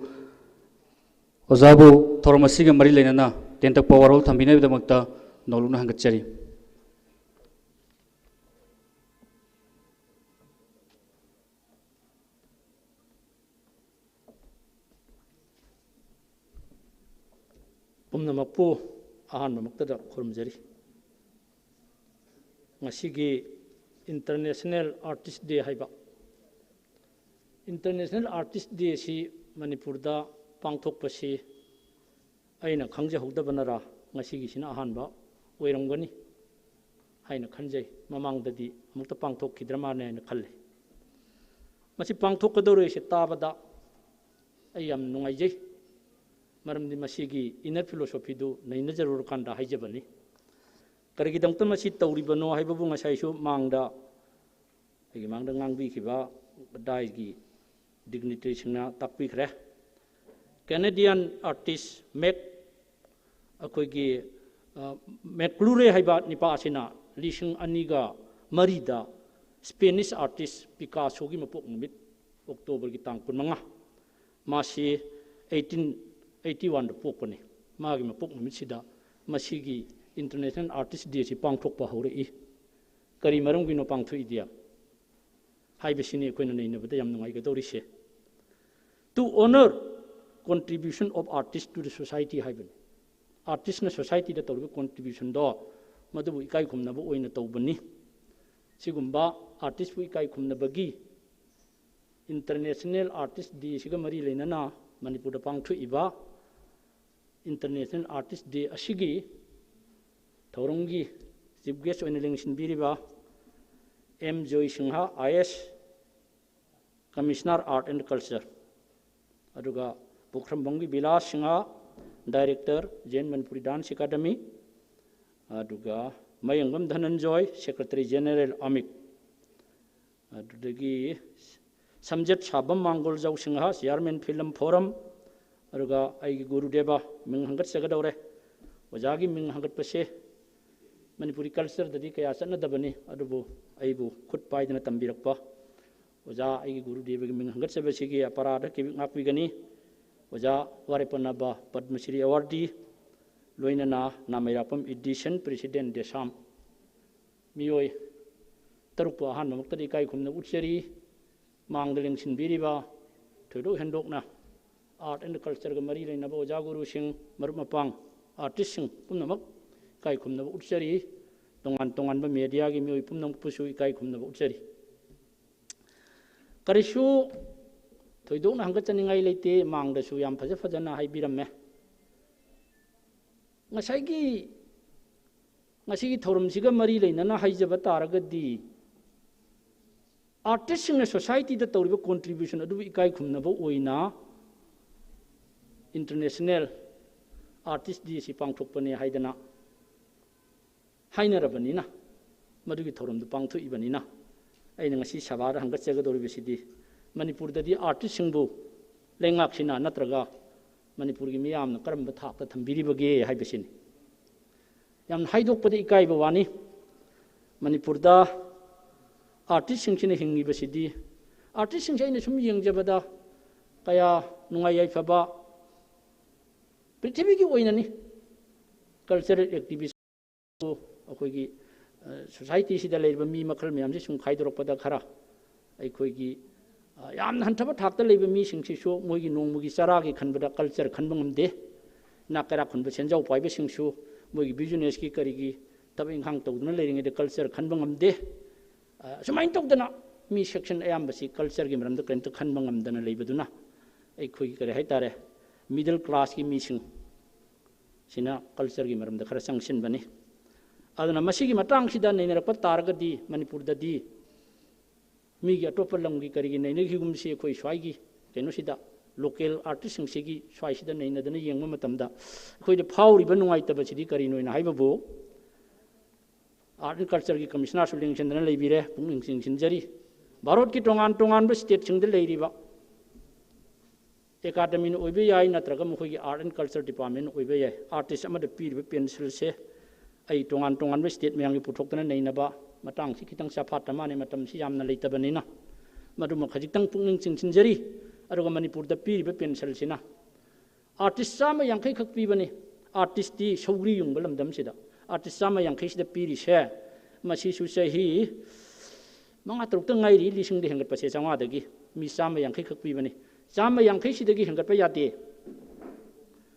ꯑꯣꯖꯥꯕꯨ ꯊꯧꯔꯝ ꯑꯁꯤꯒ ꯃꯔꯤ ꯂꯩꯅꯅ ꯇꯦꯟꯇꯛꯄ ꯋꯥꯔꯣꯜ ꯊꯝꯕꯤꯅꯕꯒꯤꯗꯃꯛꯇ ꯅꯧꯂꯨꯛꯅ ꯍꯪꯒꯠꯆꯔꯤ꯫ ꯄꯨꯝꯅꯃꯛꯄꯨ ꯑꯍꯥꯟꯕꯃꯛꯇꯗ ꯈꯨꯔꯨꯝꯖꯔꯤ꯫ ꯉꯁꯤꯒꯤ International Artist Day ꯍꯥꯏꯕ International Artist Day ꯑꯁꯤ ꯃꯅꯤꯄꯨꯔꯗ ꯄꯥꯡꯊꯣꯛꯄꯁꯤ ꯑꯩꯅ ꯈꯪꯖꯍꯧꯗꯕꯅꯔꯥ ꯉꯁꯤꯒꯤꯁꯤꯅ ꯑꯍꯥꯟꯕ ꯑꯣꯏꯔꯝꯒꯅꯤ ꯍꯥꯏꯅ ꯈꯟꯖꯩ꯫ ꯃꯃꯥꯡꯗꯗꯤ ꯑꯃꯨꯛꯇ ꯄꯥꯡꯊꯣꯛꯈꯤꯗ꯭ꯔ ꯃꯥꯜꯂꯦ ꯍꯥꯏꯅ ꯈꯜꯂꯤ꯫ ꯃꯁꯤ ꯄꯥꯡꯊꯣꯛꯀꯗꯧꯔꯤꯁꯦ ꯇꯥꯕꯗ ꯑꯩ ꯌꯥꯝ ꯅꯨꯡꯉꯥꯏꯖꯩ꯫ ꯃꯔꯝꯗꯤ ꯃꯁꯤꯒꯤ inner philosophyꯗꯨ ꯅꯩꯅꯖꯔꯨꯔꯀꯥꯟꯗ ꯍꯥꯏꯖꯕꯅꯤ꯫ ꯀꯔꯤꯒꯤꯗꯃꯛꯇ ꯃꯁꯤ ꯇꯧꯔꯤꯕꯅꯣ ꯍꯥꯏꯕꯕꯨ ꯉꯁꯥꯏꯁꯨ ꯃꯥꯡꯗ ꯑꯩꯒꯤ ꯃꯥꯡꯗ ꯉꯥꯡꯕꯤꯈꯤꯕ ꯗꯥꯏꯒꯤ dignitaryꯁꯤꯡꯅ ꯇꯥꯛꯄꯤꯈ꯭ꯔꯦ꯫ Canadian artist Mac ꯑꯩꯈꯣꯏꯒꯤ, ꯑ, McClure ꯍꯥꯏꯕ ꯅꯤꯄꯥ ꯑꯁꯤꯅ ꯂꯤꯁꯤꯡ ꯑꯅꯤꯒ ꯃꯔꯤꯗ Spanish artist Picassoꯒꯤ ꯃꯄꯣꯛ ꯅꯨꯃꯤꯠ Octoberꯒꯤ ꯇꯥꯡ ꯀꯨꯟꯃꯉꯥ, ꯃꯥꯁꯤ eighteen eighty oneꯗ ꯄꯣꯛꯄꯅꯤ꯫ ꯃꯥꯒꯤ ꯃꯄꯣꯛ ꯅꯨꯃꯤꯠꯁꯤꯗ ꯃꯁꯤꯒꯤ International Artist Day ꯑꯁꯤ ꯄꯥꯡꯊꯣꯛꯄ ꯍꯧꯔꯛꯏ꯫ ꯀꯔꯤ ꯃꯔꯝꯒꯤꯅꯣ ꯄꯥꯡꯊꯣꯛꯏꯗꯤ ꯍꯥꯏꯕꯁꯤꯅꯤ ꯑꯩꯈꯣꯏꯅ ꯅꯩꯅꯕꯗ ꯌꯥꯝ ꯅꯨꯡꯉꯥꯏꯒꯗꯧꯔꯤꯁꯦ꯫ To honor contribution of artist to the society ꯍꯥꯏꯕꯅꯤ꯫ Artistꯅ societyꯗ ꯇꯧꯔꯤꯕ contributionꯗꯣ ꯃꯗꯨꯕꯨ ꯏꯀꯥꯏ ꯈꯨꯝꯅꯕ ꯑꯣꯏꯅ ꯇꯧꯕꯅꯤ꯫ ꯁꯤꯒꯨꯝꯕ artistꯄꯨ ꯏꯀꯥꯏ ꯈꯨꯝꯅꯕꯒꯤ International Artist Dayꯁꯤꯒ ꯃꯔꯤ ꯂꯩꯅꯅ ꯃꯅꯤꯄꯨꯔꯗ ꯄꯥꯡꯊꯣꯛꯏꯕ International Artist Day ꯑꯁꯤꯒꯤ ꯊꯧꯔꯝꯒꯤ chief guest ꯑꯣꯏꯅ ꯂꯦꯡꯁꯤꯟꯕꯤꯔꯤꯕ M Joy Singh, IAS, Commissioner Art and Culture, ꯑꯗꯨꯒ ꯄꯨꯈ꯭ꯔꯝꯕꯝꯒꯤ Bilash Singh, Director, Jain Manipuri Dance Academy, ꯑꯗꯨꯒ ꯃꯌꯦꯡꯕꯝ ꯙꯅꯟꯖꯣꯏ, Secretary General, ꯑꯃꯤꯛ, ꯑꯗꯨꯗꯒꯤ ꯁꯝꯖꯦꯠ ꯁꯥꯕꯝ ꯃꯥꯡꯒꯣꯜꯖꯧ ꯁꯤꯡꯍ, Chairman Film Forum, ꯑꯗꯨꯒ ꯑꯩꯒꯤ ꯒꯨꯔꯨꯗꯦꯕ ꯃꯤꯡ ꯍꯪꯒꯠꯆꯒꯗꯧꯔꯦ꯫ ꯑꯣꯖꯥꯒꯤ ꯃꯤꯡ ꯍꯪꯒꯠꯄꯁꯦ ꯃꯅꯤꯄꯨꯔꯤ cultureꯗꯗꯤ ꯀꯌꯥ ꯆꯠꯅꯗꯕꯅꯤ, ꯑꯗꯨꯕꯨ ꯑꯩꯕꯨ ꯈꯨꯠ ꯄꯥꯏꯗꯅ ꯇꯝꯕꯤꯔꯛꯄ ꯑꯣꯖꯥ ꯑꯩꯒꯤ ꯒꯨꯔꯨꯗꯦꯕꯒꯤ ꯃꯤꯡ ꯍꯪꯒꯠꯆꯕꯁꯤꯒꯤ ꯑꯄꯔꯥꯙ ꯀꯦꯕꯤꯛ ꯉꯥꯛꯄꯤꯒꯅꯤ꯫ ꯑꯣꯖꯥ ꯋꯥꯔꯦꯄꯅꯕ ꯄꯗꯃꯁ꯭ꯔꯤ ꯑꯦꯋꯥꯔꯗꯤ, ꯂꯣꯏꯅꯅ ꯅꯥꯃꯩꯔꯥꯛꯄꯝ ꯏꯗꯤꯁꯟ ꯄ꯭ꯔꯦꯁꯤꯗꯦꯟ ꯗꯦꯁꯥꯝ, ꯃꯤꯑꯣꯏ ꯇꯔꯨꯛꯄꯨ ꯑꯍꯥꯟꯕꯃꯛꯇꯗ ꯏꯀꯥꯏ ꯈꯨꯝꯅꯕ ꯎꯠꯆꯔꯤ꯫ ꯃꯥꯡꯗ ꯂꯦꯡꯁꯤꯟꯕꯤꯔꯤꯕ ꯊꯣꯏꯗꯣꯛ ꯍꯦꯟꯗꯣꯛꯅ ꯑꯥꯔꯠ ꯑꯦꯟ ꯀꯜꯆꯔꯒ ꯃꯔꯤ ꯂꯩꯅꯕ ꯑꯣꯖꯥ ꯒꯨꯔꯨꯁꯤꯡ, ꯃꯔꯨꯞ ꯃꯄꯥꯡ, ꯑꯥꯔꯇꯤꯁꯁꯤꯡ ꯄꯨꯝꯅꯃꯛ ꯏꯀꯥꯏ ꯈꯨꯝꯅꯕ ꯎꯠꯆꯔꯤ꯫ ꯇꯣꯉꯥꯟ ꯇꯣꯉꯥꯟꯕ ꯃꯦꯗꯤꯌꯥꯒꯤ ꯃꯤꯑꯣꯏ ꯄꯨꯝꯅꯃꯛꯄꯨꯁꯨ ꯏꯀꯥꯏ ꯈꯨꯝꯅꯕ ꯎꯠꯆꯔꯤ꯫ ꯀꯔꯤꯁꯨ ꯊꯣꯏꯗꯣꯛꯅ ꯍꯪꯒꯠꯆꯅꯤꯡꯉꯥꯏ ꯂꯩꯇꯦ꯫ ꯃꯥꯡꯗꯁꯨ ꯌꯥꯝ ꯐꯖ ꯐꯖꯅ ꯍꯥꯏꯕꯤꯔꯝꯃꯦ꯫ ꯉꯁꯥꯏꯒꯤ, ꯉꯁꯤꯒꯤ ꯊꯧꯔꯝꯁꯤꯒ ꯃꯔꯤ ꯂꯩꯅꯅ ꯍꯥꯏꯖꯕ ꯇꯥꯔꯒꯗꯤ, ꯑꯥꯔꯇꯤꯁꯁꯤꯡꯅ ꯁꯣꯁꯥꯏꯇꯤꯗ ꯇꯧꯔꯤꯕ ꯀꯣꯟꯇ꯭ꯔꯤꯕ꯭ꯌꯨꯁꯟ ꯑꯗꯨꯕꯨ ꯏꯀꯥꯏ ꯈꯨꯝꯅꯕ ꯑꯣꯏꯅ ꯏꯟꯇꯔꯅꯦꯁꯅꯦꯜ ꯑꯥꯔꯇꯤꯁ ꯗꯦ ꯑꯁꯤ ꯄꯥꯡꯊꯣꯛꯄꯅꯦ ꯍꯥꯏꯗꯅ ꯍꯥꯏꯅꯔꯕꯅꯤꯅ, ꯃꯗꯨꯒꯤ ꯊꯧꯔꯝꯗꯨ ꯄꯥꯡꯊꯣꯛꯏꯕꯅꯤꯅ, ꯑꯩꯅ ꯉꯁꯤ ꯁꯚꯥꯗ ꯍꯪꯒꯠꯆꯒꯗꯧꯔꯤꯕꯁꯤꯗꯤ, ꯃꯅꯤꯄꯨꯔꯗꯗꯤ ꯑꯥꯔꯇꯤꯁꯁꯤꯡꯕꯨ ꯂꯩꯉꯥꯛꯁꯤꯅ ꯅꯠꯇ꯭ꯔꯒ ꯃꯅꯤꯄꯨꯔꯒꯤ ꯃꯤꯌꯥꯝꯅ ꯀꯔꯝꯕ ꯊꯥꯛꯇ ꯊꯝꯕꯤꯔꯤꯕꯒꯦ ꯍꯥꯏꯕꯁꯤꯅꯤ꯫ ꯌꯥꯝꯅ ꯍꯥꯏꯗꯣꯛꯄꯗ ꯏꯀꯥꯏꯕ ꯋꯥꯅꯤ꯫ ꯃꯅꯤꯄꯨꯔꯗ ꯑꯥꯔꯇꯤꯁꯁꯤꯡꯁꯤꯅ ꯍꯤꯡꯉꯤꯕꯁꯤꯗꯤ, ꯑꯥꯔꯇꯤꯁꯁꯤꯡꯁꯦ ꯑꯩꯅ ꯁꯨꯝ ꯌꯦꯡꯖꯕꯗ ꯀꯌꯥ ꯅꯨꯡꯉꯥꯏ ꯌꯥꯏꯐꯕ, ꯄ꯭ꯔꯤꯊꯤꯕꯤꯒꯤ ꯑꯣꯏꯅꯅꯤ, ꯀꯜꯆꯔꯦꯜ ꯑꯦꯛꯇꯤꯚꯤꯁ ꯑꯩꯈꯣꯏꯒꯤ, ꯑ, ꯁꯣꯁꯥꯏꯇꯤꯁꯤꯗ ꯂꯩꯔꯤꯕ ꯃꯤ ꯃꯈꯜ ꯃꯌꯥꯝꯁꯤ ꯁꯨꯝ ꯈꯥꯏꯗꯣꯔꯛꯄꯗ ꯈꯔ ꯑꯩꯈꯣꯏꯒꯤ, ꯑ, ꯌꯥꯝꯅ ꯍꯟꯊꯕ ꯊꯥꯛꯇ ꯂꯩꯕ ꯃꯤꯁꯤꯡꯁꯤꯁꯨ ꯃꯣꯏꯒꯤ ꯅꯣꯡꯃꯒꯤ ꯆꯔꯥꯒꯤ ꯈꯟꯕꯗ ꯀꯜꯆꯔ ꯈꯟꯕ ꯉꯝꯗꯦ꯫ ꯏꯅꯥꯛ ꯀꯩꯔꯥꯛ ꯈꯨꯟꯕ ꯁꯦꯟꯖꯥꯎ ꯄꯥꯏꯕꯁꯤꯡꯁꯨ ꯃꯣꯏꯒꯤ ꯕꯤꯖꯤꯅꯦꯁꯀꯤ ꯀꯔꯤꯒꯤ ꯊꯕꯛ ꯏꯪꯈꯥꯡ ꯇꯧꯗꯨꯅ ꯂꯩꯔꯤꯉꯩꯗ ꯀꯜꯆꯔ ꯈꯟꯕ ꯉꯝꯗꯦ꯫ ꯑ, ꯑꯁꯨꯃꯥꯏꯅ ꯇꯧꯗꯅ ꯃꯤ ꯁꯦꯛꯁꯟ ꯑꯌꯥꯝꯕꯁꯤ ꯀꯜꯆꯔꯒꯤ ꯃꯔꯝꯗ ꯀꯔꯤꯝꯇ ꯈꯟꯕ ꯉꯝꯗꯅ ꯂꯩꯕꯗꯨꯅ ꯑꯩꯈꯣꯏꯒꯤ ꯀꯔꯤ ꯍꯥꯏꯇꯥꯔꯦ, ꯃꯤꯗꯜ ꯀ꯭ꯂꯥꯁꯀꯤ ꯃꯤꯁꯤꯡ ꯁꯤꯅ ꯀꯜꯆꯔꯒꯤ ꯃꯔꯝꯗ ꯈꯔ ꯆꯪꯁꯤꯟꯕꯅꯤ꯫ ꯑꯗꯨꯅ ꯃꯁꯤꯒꯤ ꯃꯇꯥꯡꯁꯤꯗ ꯅꯩꯅꯔꯛꯄ ꯇꯥꯔꯒꯗꯤ ꯃꯅꯤꯄꯨꯔꯗꯗꯤ ꯃꯤꯒꯤ ꯑꯇꯣꯞꯄ ꯂꯝꯒꯤ ꯀꯔꯤꯒꯤ ꯅꯩꯅꯈꯤꯒꯨꯝꯁꯤ ꯑꯩꯈꯣꯏ ꯁ꯭ꯋꯥꯏꯒꯤ ꯀꯩꯅꯣꯁꯤꯗ ꯂꯣꯀꯦꯜ ꯑꯥꯔꯇꯤꯁꯁꯤꯡꯁꯤꯒꯤ ꯁ꯭ꯋꯥꯏꯁꯤꯗ ꯅꯩꯅꯗꯅ ꯌꯦꯡꯕ ꯃꯇꯝꯗ ꯑꯩꯈꯣꯏꯗ ꯐꯥꯎꯔꯤꯕ ꯅꯨꯡꯉꯥꯏꯇꯕꯁꯤꯗꯤ ꯀꯔꯤꯅꯣ ꯍꯥꯏꯅ ꯍꯥꯏꯕꯕꯨ, ꯑꯥꯔꯠ ꯑꯦꯟ ꯀꯜꯆꯔꯒꯤ ꯀꯃꯤꯁꯅꯔꯁꯨ ꯂꯦꯡꯁꯤꯟꯗꯅ ꯂꯩꯕꯤꯔꯦ, ꯄꯨꯛꯅꯤꯡ ꯆꯤꯡꯁꯤꯟꯖꯔꯤ꯫ ꯚꯥꯔꯠꯀꯤ ꯇꯣꯉꯥꯟ ꯇꯣꯉꯥꯟꯕ ꯁ꯭ꯇꯦꯠꯁꯤꯡꯗ ꯂꯩꯔꯤꯕ ꯑꯦꯀꯥꯗꯃꯤꯅ ꯑꯣꯏꯕ ꯌꯥꯏ, ꯅꯠꯇ꯭ꯔꯒ ꯃꯈꯣꯏꯒꯤ ꯑꯥꯔꯠ ꯑꯦꯟ ꯀꯜꯆꯔ ꯗꯤꯄꯥꯔꯠꯃꯦꯟꯅ ꯑꯣꯏꯕ ꯌꯥꯏ, ꯑꯥꯔꯇꯤꯁ ꯑꯃꯗ ꯄꯤꯔꯤꯕ ꯄꯦꯟꯁꯤꯜꯁꯦ ꯑꯩ ꯇꯣꯉꯥꯟ ꯇꯣꯉꯥꯟꯕ ꯁ꯭ꯇꯦꯠ ꯃꯌꯥꯝꯒꯤ ꯄꯨꯊꯣꯛꯇꯅ ꯅꯩꯅꯕ ꯃꯇꯥꯡꯁꯤ ꯈꯤꯇꯪ ꯆꯥꯐꯥꯠꯇ ꯃꯥꯅꯤ, ꯃꯇꯝꯁꯤ ꯌꯥꯝꯅ ꯂꯩꯇꯕꯅꯤꯅ꯫ ꯃꯗꯨꯃ ꯈꯖꯤꯛꯇꯪ ꯄꯨꯛꯅꯤꯡ ꯆꯤꯡꯁꯤꯟꯖꯔꯤ꯫ ꯑꯗꯨꯒ ꯃꯅꯤꯄꯨꯔꯗ ꯄꯤꯔꯤꯕ ꯄꯦꯟꯁꯤꯜꯁꯤꯅ ꯑꯥꯔꯇꯤꯁ ꯆꯥꯝꯃ ꯌꯥꯡꯈꯩ ꯈꯛ ꯄꯤꯕꯅꯤ꯫ ꯑꯥꯔꯇꯤꯁꯇꯤ ꯁꯧꯒ꯭ꯔꯤ ꯌꯨꯡꯕ ꯂꯝꯗꯝꯁꯤꯗ ꯑꯥꯔꯇꯤꯁ ꯆꯥꯝꯃ ꯌꯥꯡꯈꯩꯁꯤꯗ ꯄꯤꯔꯤꯁꯦ, ꯃꯁꯤꯁꯨ ꯆꯍꯤ ꯃꯉꯥ ꯇꯔꯨꯛꯇ ꯉꯥꯏꯔꯤ ꯂꯤꯁꯤꯡꯗ ꯍꯦꯟꯒꯠꯄꯁꯦ, ꯆꯥꯝꯃꯉꯥꯗꯒꯤ꯫ ꯃꯤ ꯆꯥꯝꯃ ꯌꯥꯡꯈꯩ ꯈꯛ ꯄꯤꯕꯅꯤ꯫ ꯆꯥꯝꯃ ꯌꯥꯡꯈꯩꯁꯤꯗꯒꯤ ꯍꯦꯟꯒꯠꯄ ꯌꯥꯗꯦ꯫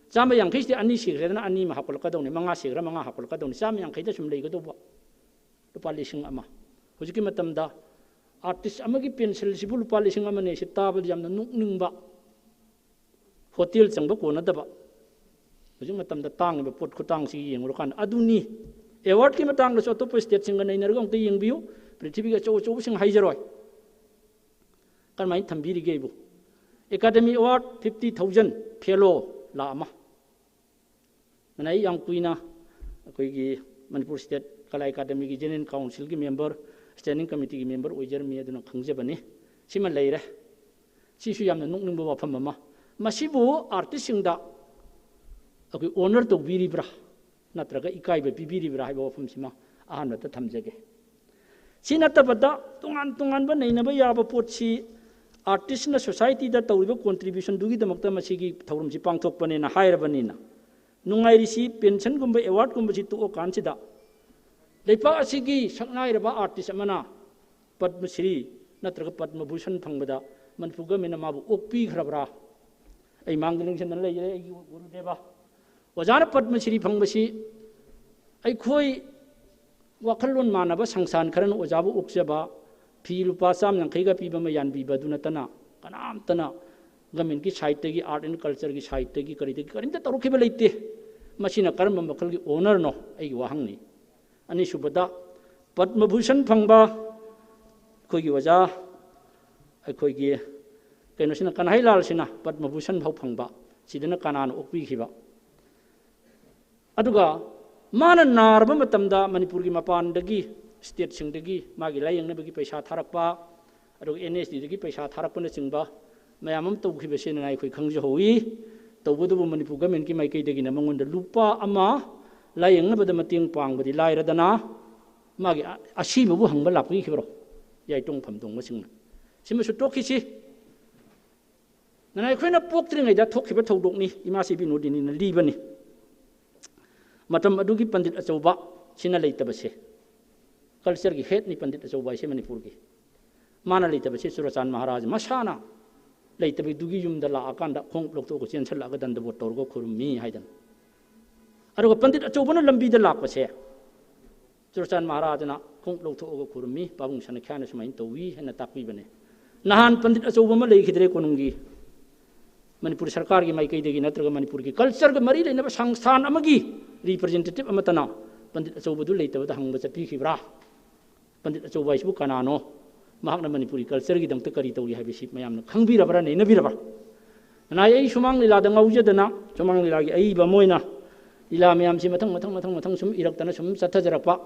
ꯆꯥꯝꯃ ꯌꯥꯡꯈꯩꯁꯤꯗ ꯑꯅꯤ ꯁꯤꯈ꯭ꯔꯦꯗꯅ, ꯑꯅꯤ ꯑꯃ ꯍꯥꯞꯀꯠꯂꯛꯀꯗꯧꯅꯤ, ꯃꯉꯥ ꯁꯤꯈ꯭ꯔꯥ ꯃꯉꯥ ꯍꯥꯞꯀꯠꯂꯛꯀꯗꯧꯅꯤ, ꯆꯥꯝꯃ ꯌꯥꯡꯈꯩꯗ ꯁꯨꯝ ꯂꯩꯒꯗꯧꯕ꯫ ꯂꯨꯄꯥ ꯂꯤꯁꯤꯡ ꯑꯃ꯫ ꯍꯧꯖꯤꯛꯀꯤ ꯃꯇꯝꯗ ꯑꯥꯔꯇꯤꯁ ꯑꯃꯒꯤ ꯄꯦꯟꯁꯤꯜꯁꯤꯕꯨ ꯂꯨꯄꯥ ꯂꯤꯁꯤꯡ ꯑꯃꯅꯦ, ꯁꯤ ꯇꯥꯕꯗ ꯌꯥꯝꯅ ꯅꯣꯛꯅꯤꯡꯕ꯫ ꯍꯣꯇꯦꯜ ꯆꯪꯕ ꯀꯣꯟꯅꯗꯕ꯫ ꯍꯧꯖꯤꯛ ꯃꯇꯝꯗ ꯇꯥꯡꯉꯤꯕ ꯄꯣꯠ ꯈꯨꯇꯥꯡꯁꯤ ꯌꯦꯡꯉꯨꯔꯀꯥꯟꯗ꯫ ꯑꯗꯨꯅꯤ, ꯑꯦꯋꯥꯔꯗꯀꯤ ꯃꯇꯥꯡꯗꯁꯨ ꯑꯇꯣꯞꯄ ꯁ꯭ꯇꯦꯠꯁꯤꯡꯒ ꯅꯩꯅꯔꯒ ꯑꯃꯨꯛꯇ ꯌꯦꯡꯕꯤꯌꯨ꯫ ꯄ꯭ꯔꯤꯊꯤꯕꯤꯒꯤ ꯑꯆꯧ ꯑꯆꯧꯕꯁꯤꯡ ꯍꯥꯏꯖꯔꯣꯏ, ꯀꯔꯝꯍꯥꯏꯅ ꯊꯝꯕꯤꯔꯤꯒꯦ ꯑꯩꯕꯨ? Academy award fifty thousand, fellow lakh ꯑꯃ꯫ ꯃꯅꯥꯏ ꯌꯥꯝ ꯀꯨꯏꯅ ꯑꯩꯈꯣꯏꯒꯤ ꯃꯅꯤꯄꯨꯔ ꯁ꯭ꯇꯦꯠ ꯀꯂꯥ ꯑꯦꯀꯥꯗꯃꯤꯒꯤ ꯖꯦꯅꯔꯦꯜ ꯀꯥꯎꯟꯁꯤꯜꯒꯤ ꯃꯦꯝꯕꯔ, ꯁ꯭ꯇꯦꯟꯗꯤꯡ ꯀꯃꯤꯇꯤꯒꯤ ꯃꯦꯝꯕꯔ ꯑꯣꯏꯖꯔꯝꯃꯤ, ꯑꯗꯨꯅ ꯈꯪꯖꯕꯅꯤ꯫ ꯁꯤꯃ ꯂꯩꯔꯦ꯫ ꯁꯤꯁꯨ ꯌꯥꯝꯅ ꯅꯣꯛꯅꯤꯡꯕ ꯋꯥꯐꯝ ꯑꯃ꯫ ꯃꯁꯤꯕꯨ ꯑꯥꯔꯇꯤꯁꯁꯤꯡꯗ ꯑꯩꯈꯣꯏ ꯑꯣꯅꯔ ꯇꯧꯕꯤꯔꯤꯕ꯭ꯔꯥ, ꯅꯠꯇ꯭ꯔꯒ ꯏꯀꯥꯏꯕ ꯄꯤꯕꯤꯔꯤꯕ꯭ꯔꯥ ꯍꯥꯏꯕ ꯋꯥꯐꯝꯁꯤꯃ ꯑꯍꯥꯟꯕꯗ ꯊꯝꯖꯒꯦ꯫ ꯁꯤ ꯅꯠꯇꯕꯗ ꯇꯣꯉꯥꯟ ꯇꯣꯉꯥꯟꯕ ꯅꯩꯅꯕ ꯌꯥꯕ ꯄꯣꯠꯁꯤ ꯑꯥꯔꯇꯤꯁꯅ ꯁꯣꯁꯥꯏꯇꯤꯗ ꯇꯧꯔꯤꯕ ꯀꯣꯟꯇ꯭ꯔꯤꯕ꯭ꯌꯨꯁꯟꯗꯨꯒꯤꯗꯃꯛꯇ ꯃꯁꯤꯒꯤ ꯊꯧꯔꯝꯁꯤ ꯄꯥꯡꯊꯣꯛꯄꯅꯦꯅ ꯍꯥꯏꯔꯕꯅꯤꯅ, ꯅꯨꯡꯉꯥꯏꯔꯤꯁꯤ ꯄꯦꯟꯁꯟꯒꯨꯝꯕ ꯑꯦꯋꯥꯔꯗꯀꯨꯝꯕꯁꯤ ꯇꯣꯛꯑꯀꯥꯟꯁꯤꯗ ꯂꯩꯄꯥꯛ ꯑꯁꯤꯒꯤ ꯁꯛꯅꯥꯏꯔꯕ ꯑꯥꯔꯇꯤꯁ ꯑꯃꯅ ꯄꯗꯃ ꯁ꯭ꯔꯤ ꯅꯠꯇ꯭ꯔꯒ ꯄꯗꯃ ꯚꯨꯁꯟ ꯐꯪꯕꯗ ꯃꯅꯤꯄꯨꯔ ꯒꯃꯦꯟꯅ ꯃꯥꯕꯨ ꯑꯣꯛꯄꯤꯈ꯭ꯔꯕ꯭ꯔꯥ? ꯑꯩ ꯃꯥꯡꯗ ꯂꯦꯡꯁꯤꯟꯗꯅ ꯂꯩꯖꯔꯦ ꯑꯩꯒꯤ ꯒꯨꯔꯨꯗꯦꯕ꯫ ꯑꯣꯖꯥꯅ ꯄꯗꯃ ꯁ꯭ꯔꯤ ꯐꯪꯕꯁꯤ ꯑꯩꯈꯣꯏ ꯋꯥꯈꯜꯂꯣꯟ ꯃꯥꯟꯅꯕ ꯁꯪꯁꯊꯥꯟ ꯈꯔꯅ ꯑꯣꯖꯥꯕꯨ ꯑꯣꯛꯆꯕ, ꯐꯤ ꯂꯨꯄꯥ ꯆꯥꯝꯃ ꯌꯥꯡꯈꯩꯒ ꯄꯤꯕ ꯑꯃ ꯌꯥꯟꯕꯤꯕ ꯑꯗꯨ ꯅꯠꯇꯅ ꯀꯅꯥꯝꯇꯅ ꯒꯃꯦꯟꯒꯤ ꯁꯥꯏꯠꯇꯒꯤ, ꯑꯥꯔꯠ ꯑꯦꯟ ꯀꯜꯆꯔꯒꯤ ꯁꯥꯏꯠꯇꯒꯤ, ꯀꯔꯤꯗꯒꯤ ꯀꯔꯤꯝꯇ ꯇꯧꯔꯛꯈꯤꯕ ꯂꯩꯇꯦ꯫ ꯃꯁꯤꯅ ꯀꯔꯝꯕ ꯃꯈꯜꯒꯤ ꯑꯣꯅꯔꯅꯣ? ꯑꯩꯒꯤ ꯋꯥꯍꯪꯅꯤ꯫ ꯑꯅꯤꯁꯨꯕꯗ, ꯄꯗꯃ ꯚꯨꯁꯟ ꯐꯪꯕ ꯑꯩꯈꯣꯏꯒꯤ ꯑꯣꯖꯥ, ꯑꯩꯈꯣꯏꯒꯤ ꯀꯩꯅꯣꯁꯤꯅ, ꯀꯟꯍꯩꯂꯥꯜꯁꯤꯅ ꯄꯗꯃ ꯚꯨꯁꯟ ꯐꯥꯎ ꯐꯪꯕ, ꯁꯤꯗꯅ ꯀꯅꯥꯅ ꯑꯣꯛꯄꯤꯈꯤꯕ? ꯑꯗꯨꯒ ꯃꯥꯅ ꯅꯥꯔꯕ ꯃꯇꯝꯗ ꯃꯅꯤꯄꯨꯔꯒꯤ ꯃꯄꯥꯟꯗꯒꯤ, ꯁ꯭ꯇꯦꯠꯁꯤꯡꯗꯒꯤ ꯃꯥꯒꯤ ꯂꯥꯌꯦꯡꯅꯕꯒꯤ ꯄꯩꯁꯥ ꯊꯥꯔꯛꯄ, ꯑꯗꯨꯒ ꯑꯦꯟ ꯑꯦꯁ ꯗꯤꯗꯒꯤ ꯄꯩꯁꯥ ꯊꯥꯔꯛꯄꯅꯆꯤꯡꯕ ꯃꯌꯥꯝ ꯑꯃ ꯇꯧꯈꯤꯕꯁꯦ ꯅꯅꯥꯏ ꯑꯩꯈꯣꯏ ꯈꯪꯖꯍꯧꯏ꯫ ꯇꯧꯕꯇꯕꯨ ꯃꯅꯤꯄꯨꯔ ꯒꯃꯦꯟꯒꯤ ꯃꯥꯏꯀꯩꯗꯒꯤꯅ ꯃꯉꯣꯟꯗ ꯂꯨꯄꯥ ꯑꯃ ꯂꯥꯌꯦꯡꯅꯕꯗ ꯃꯇꯦꯡ ꯄꯥꯡꯕꯗꯤ ꯂꯥꯏꯔꯗꯅ, ꯃꯥꯒꯤ ꯑ-, ꯑꯁꯤꯕꯕꯨ ꯍꯪꯕ ꯂꯥꯛꯄꯤꯈꯤꯕ꯭ꯔꯣ? ꯌꯥꯏꯇꯣꯡ ꯐꯝꯗꯣꯡꯕꯁꯤꯡꯅ꯫ ꯁꯤꯃꯁꯨ ꯇꯣꯛꯈꯤꯁꯤ꯫ ꯑꯩꯈꯣꯏꯅ ꯄꯣꯛꯇ꯭ꯔꯤꯉꯩꯗ ꯊꯣꯛꯈꯤꯕ ꯊꯧꯗꯣꯛꯅꯤ, ꯏꯃꯥꯁꯤ ꯕꯤꯅꯣꯗꯤꯅꯤꯅ ꯂꯤꯕꯅꯤ꯫ ꯃꯇꯝ ꯑꯗꯨꯒꯤ ꯄꯟꯗꯤꯠ ꯑꯆꯧꯕ ꯁꯤꯅ ꯂꯩꯇꯕꯁꯦ, ꯀꯜꯆꯔꯒꯤ ꯍꯦꯠꯅꯤ ꯄꯟꯗꯤꯠ ꯑꯆꯧꯕ ꯍꯥꯏꯁꯦ ꯃꯅꯤꯄꯨꯔꯒꯤ꯫ ꯃꯥꯅ ꯂꯩꯇꯕꯁꯦ ꯆꯨꯔꯆꯥꯟ ꯃꯍꯥꯔꯥꯖ ꯃꯁꯥꯅ ꯂꯩꯇꯕꯗꯨꯒꯤ ꯌꯨꯝꯗ ꯂꯥꯛꯑꯀꯥꯟꯗ ꯈꯣꯡꯎꯞ ꯂꯧꯊꯣꯛꯑꯒ ꯆꯦꯟꯁꯜꯂꯛꯑꯒ ꯗꯟꯗꯕꯣꯠ ꯇꯧꯔꯒ ꯈꯨꯔꯨꯝꯃꯤ ꯍꯥꯏꯗꯅ꯫ ꯑꯗꯨꯒ ꯄꯟꯗꯤꯠ ꯑꯆꯧꯕꯅ ꯂꯝꯕꯤꯗ ꯂꯥꯛꯄꯁꯦ ꯆꯨꯔꯆꯥꯟ ꯃꯍꯥꯔꯥꯖꯅ ꯈꯣꯡꯎꯞ ꯂꯧꯊꯣꯛꯑꯒ ꯈꯨꯔꯨꯝꯃꯤ, ꯄꯥꯕꯨꯡ ꯁꯅꯈ꯭ꯌꯥꯅ ꯁꯨꯃꯥꯏꯅ ꯇꯧꯏ ꯍꯥꯏꯅ ꯇꯥꯛꯄꯤꯕꯅꯦ꯫ ꯅꯍꯥꯟ ꯄꯟꯗꯤꯠ ꯑꯆꯧꯕ ꯑꯃ ꯂꯩꯈꯤꯗ꯭ꯔꯦ ꯀꯣꯅꯨꯡꯒꯤ꯫ ꯃꯅꯤꯄꯨꯔ ꯁꯔꯀꯥꯔꯒꯤ ꯃꯥꯏꯀꯩꯗꯒꯤ ꯅꯠꯇ꯭ꯔꯒ ꯃꯅꯤꯄꯨꯔꯒꯤ ꯀꯜꯆꯔꯒ ꯃꯔꯤ ꯂꯩꯅꯕ ꯁꯪꯁꯊꯥꯟ ꯑꯃꯒꯤ ꯔꯤꯄ꯭ꯔꯖꯦꯟꯇꯦꯇꯤꯚ ꯑꯃꯠꯇꯅ ꯄꯟꯗꯤꯠ ꯑꯆꯧꯕꯗꯨ ꯂꯩꯇꯕꯗ ꯍꯪꯕ ꯆꯠꯄꯤꯈꯤꯕ꯭ꯔꯥ? ꯄꯟꯗꯤꯠ ꯑꯆꯧꯕ ꯍꯥꯏꯁꯤꯕꯨ ꯀꯅꯥꯅꯣ? ꯃꯍꯥꯛꯅ ꯃꯅꯤꯄꯨꯔꯤ ꯀꯜꯆꯔꯒꯤꯗꯃꯛꯇ ꯀꯔꯤ ꯇꯧꯔꯤ ꯍꯥꯏꯕꯁꯤ ꯃꯌꯥꯝꯅ ꯈꯪꯕꯤꯔꯕ꯭ꯔꯥ, ꯅꯩꯅꯕꯤꯔꯕ꯭ꯔꯥ? ꯅꯅꯥꯏ ꯑꯩ ꯁꯨꯃꯥꯡ ꯂꯤꯂꯥꯗ ꯉꯥꯎꯖꯗꯅ, ꯁꯨꯃꯥꯡ ꯂꯤꯂꯥꯒꯤ ꯑꯏꯕ ꯑꯃ ꯑꯣꯏꯅ ꯂꯤꯂꯥ ꯃꯌꯥꯝꯁꯤ ꯃꯊꯪ, ꯃꯊꯪ, ꯃꯊꯪ, ꯃꯊꯪ ꯁꯨꯝ ꯏꯔꯛꯇꯅ ꯁꯨꯝ ꯆꯠꯊꯖꯔꯛꯄ,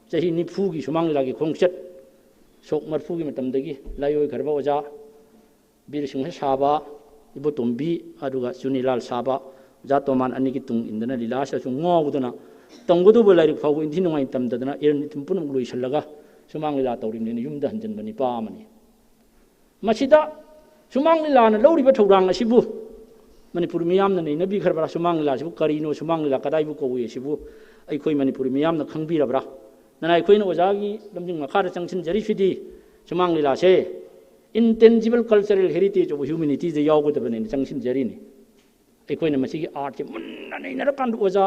ꯆꯍꯤ ꯅꯤꯐꯨꯒꯤ ꯁꯨꯃꯥꯡ ꯂꯤꯂꯥꯒꯤ ꯈꯣꯡꯆꯠ, ꯁꯣꯛ ꯃꯔꯐꯨꯒꯤ ꯃꯇꯝꯗꯒꯤ ꯂꯥꯏꯑꯣꯏꯈ꯭ꯔꯕ ꯑꯣꯖꯥ ꯕꯤꯔ ꯁꯤꯡꯍ ꯁꯥꯕ, ꯏꯕꯣꯇꯣꯝꯕꯤ, ꯑꯗꯨꯒ ꯆꯨꯅꯤꯂꯥꯜ ꯁꯥꯕ, ꯑꯣꯖꯥ ꯇꯣꯃꯥꯟ ꯑꯅꯤꯒꯤ ꯇꯨꯡ ꯏꯟꯗꯅ ꯂꯤꯂꯥꯁꯤꯗꯁꯨ ꯉꯥꯎꯗꯅ ꯇꯝꯒꯗꯧꯕ ꯂꯥꯏꯔꯤꯛ ꯐꯥꯎꯕ ꯏꯟꯊꯤ ꯅꯨꯡꯉꯥꯏꯅ ꯇꯝꯗꯗꯅ ꯏꯔꯟ ꯏꯊꯨꯝ ꯄꯨꯝꯅꯃꯛ ꯂꯣꯏꯁꯤꯜꯂꯒ ꯁꯨꯃꯥꯡ ꯂꯤꯂꯥ ꯇꯧꯔꯤꯕꯅꯤꯅ ꯌꯨꯝꯗ ꯍꯟꯖꯤꯟꯕ ꯅꯤꯄꯥ ꯑꯃꯅꯤ꯫ ꯃꯁꯤꯗ ꯁꯨꯃꯥꯡ ꯂꯤꯂꯥꯅ ꯂꯧꯔꯤꯕ ꯊꯧꯗꯥꯡ ꯑꯁꯤꯕꯨ ꯃꯅꯤꯄꯨꯔ ꯃꯤꯌꯥꯝꯅ ꯅꯩꯅꯕꯤꯈ꯭ꯔꯕ꯭ꯔꯥ? ꯁꯨꯃꯥꯡ ꯂꯤꯂꯥꯁꯤꯕꯨ ꯀꯔꯤꯅꯣ? ꯁꯨꯃꯥꯡ ꯂꯤꯂꯥ ꯀꯗꯥꯏꯕꯨ ꯀꯧꯏ? ꯑꯁꯤꯕꯨ ꯑꯩꯈꯣꯏ ꯃꯅꯤꯄꯨꯔꯤ ꯃꯤꯌꯥꯝꯅ ꯈꯪꯕꯤꯔꯕ꯭ꯔꯥ? ꯅꯅꯥꯏ ꯑꯩꯈꯣꯏꯅ ꯑꯣꯖꯥꯒꯤ ꯂꯝꯖꯤꯡ ꯃꯈꯥꯗ ꯆꯪꯁꯤꯟꯖꯔꯤꯁꯤꯗꯤ ꯁꯨꯃꯥꯡ ꯂꯤꯂꯥꯁꯦ intangible cultural heritage of humanityꯗ ꯌꯥꯎꯒꯗꯕꯅꯦꯅ ꯆꯪꯁꯤꯟꯖꯔꯤꯅꯤ꯫ ꯑꯩꯈꯣꯏꯅ ꯃꯁꯤꯒꯤ ꯑꯥꯔꯠꯁꯦ ꯃꯨꯟꯅ ꯅꯩꯅꯔꯀꯥꯟꯗ ꯑꯣꯖꯥ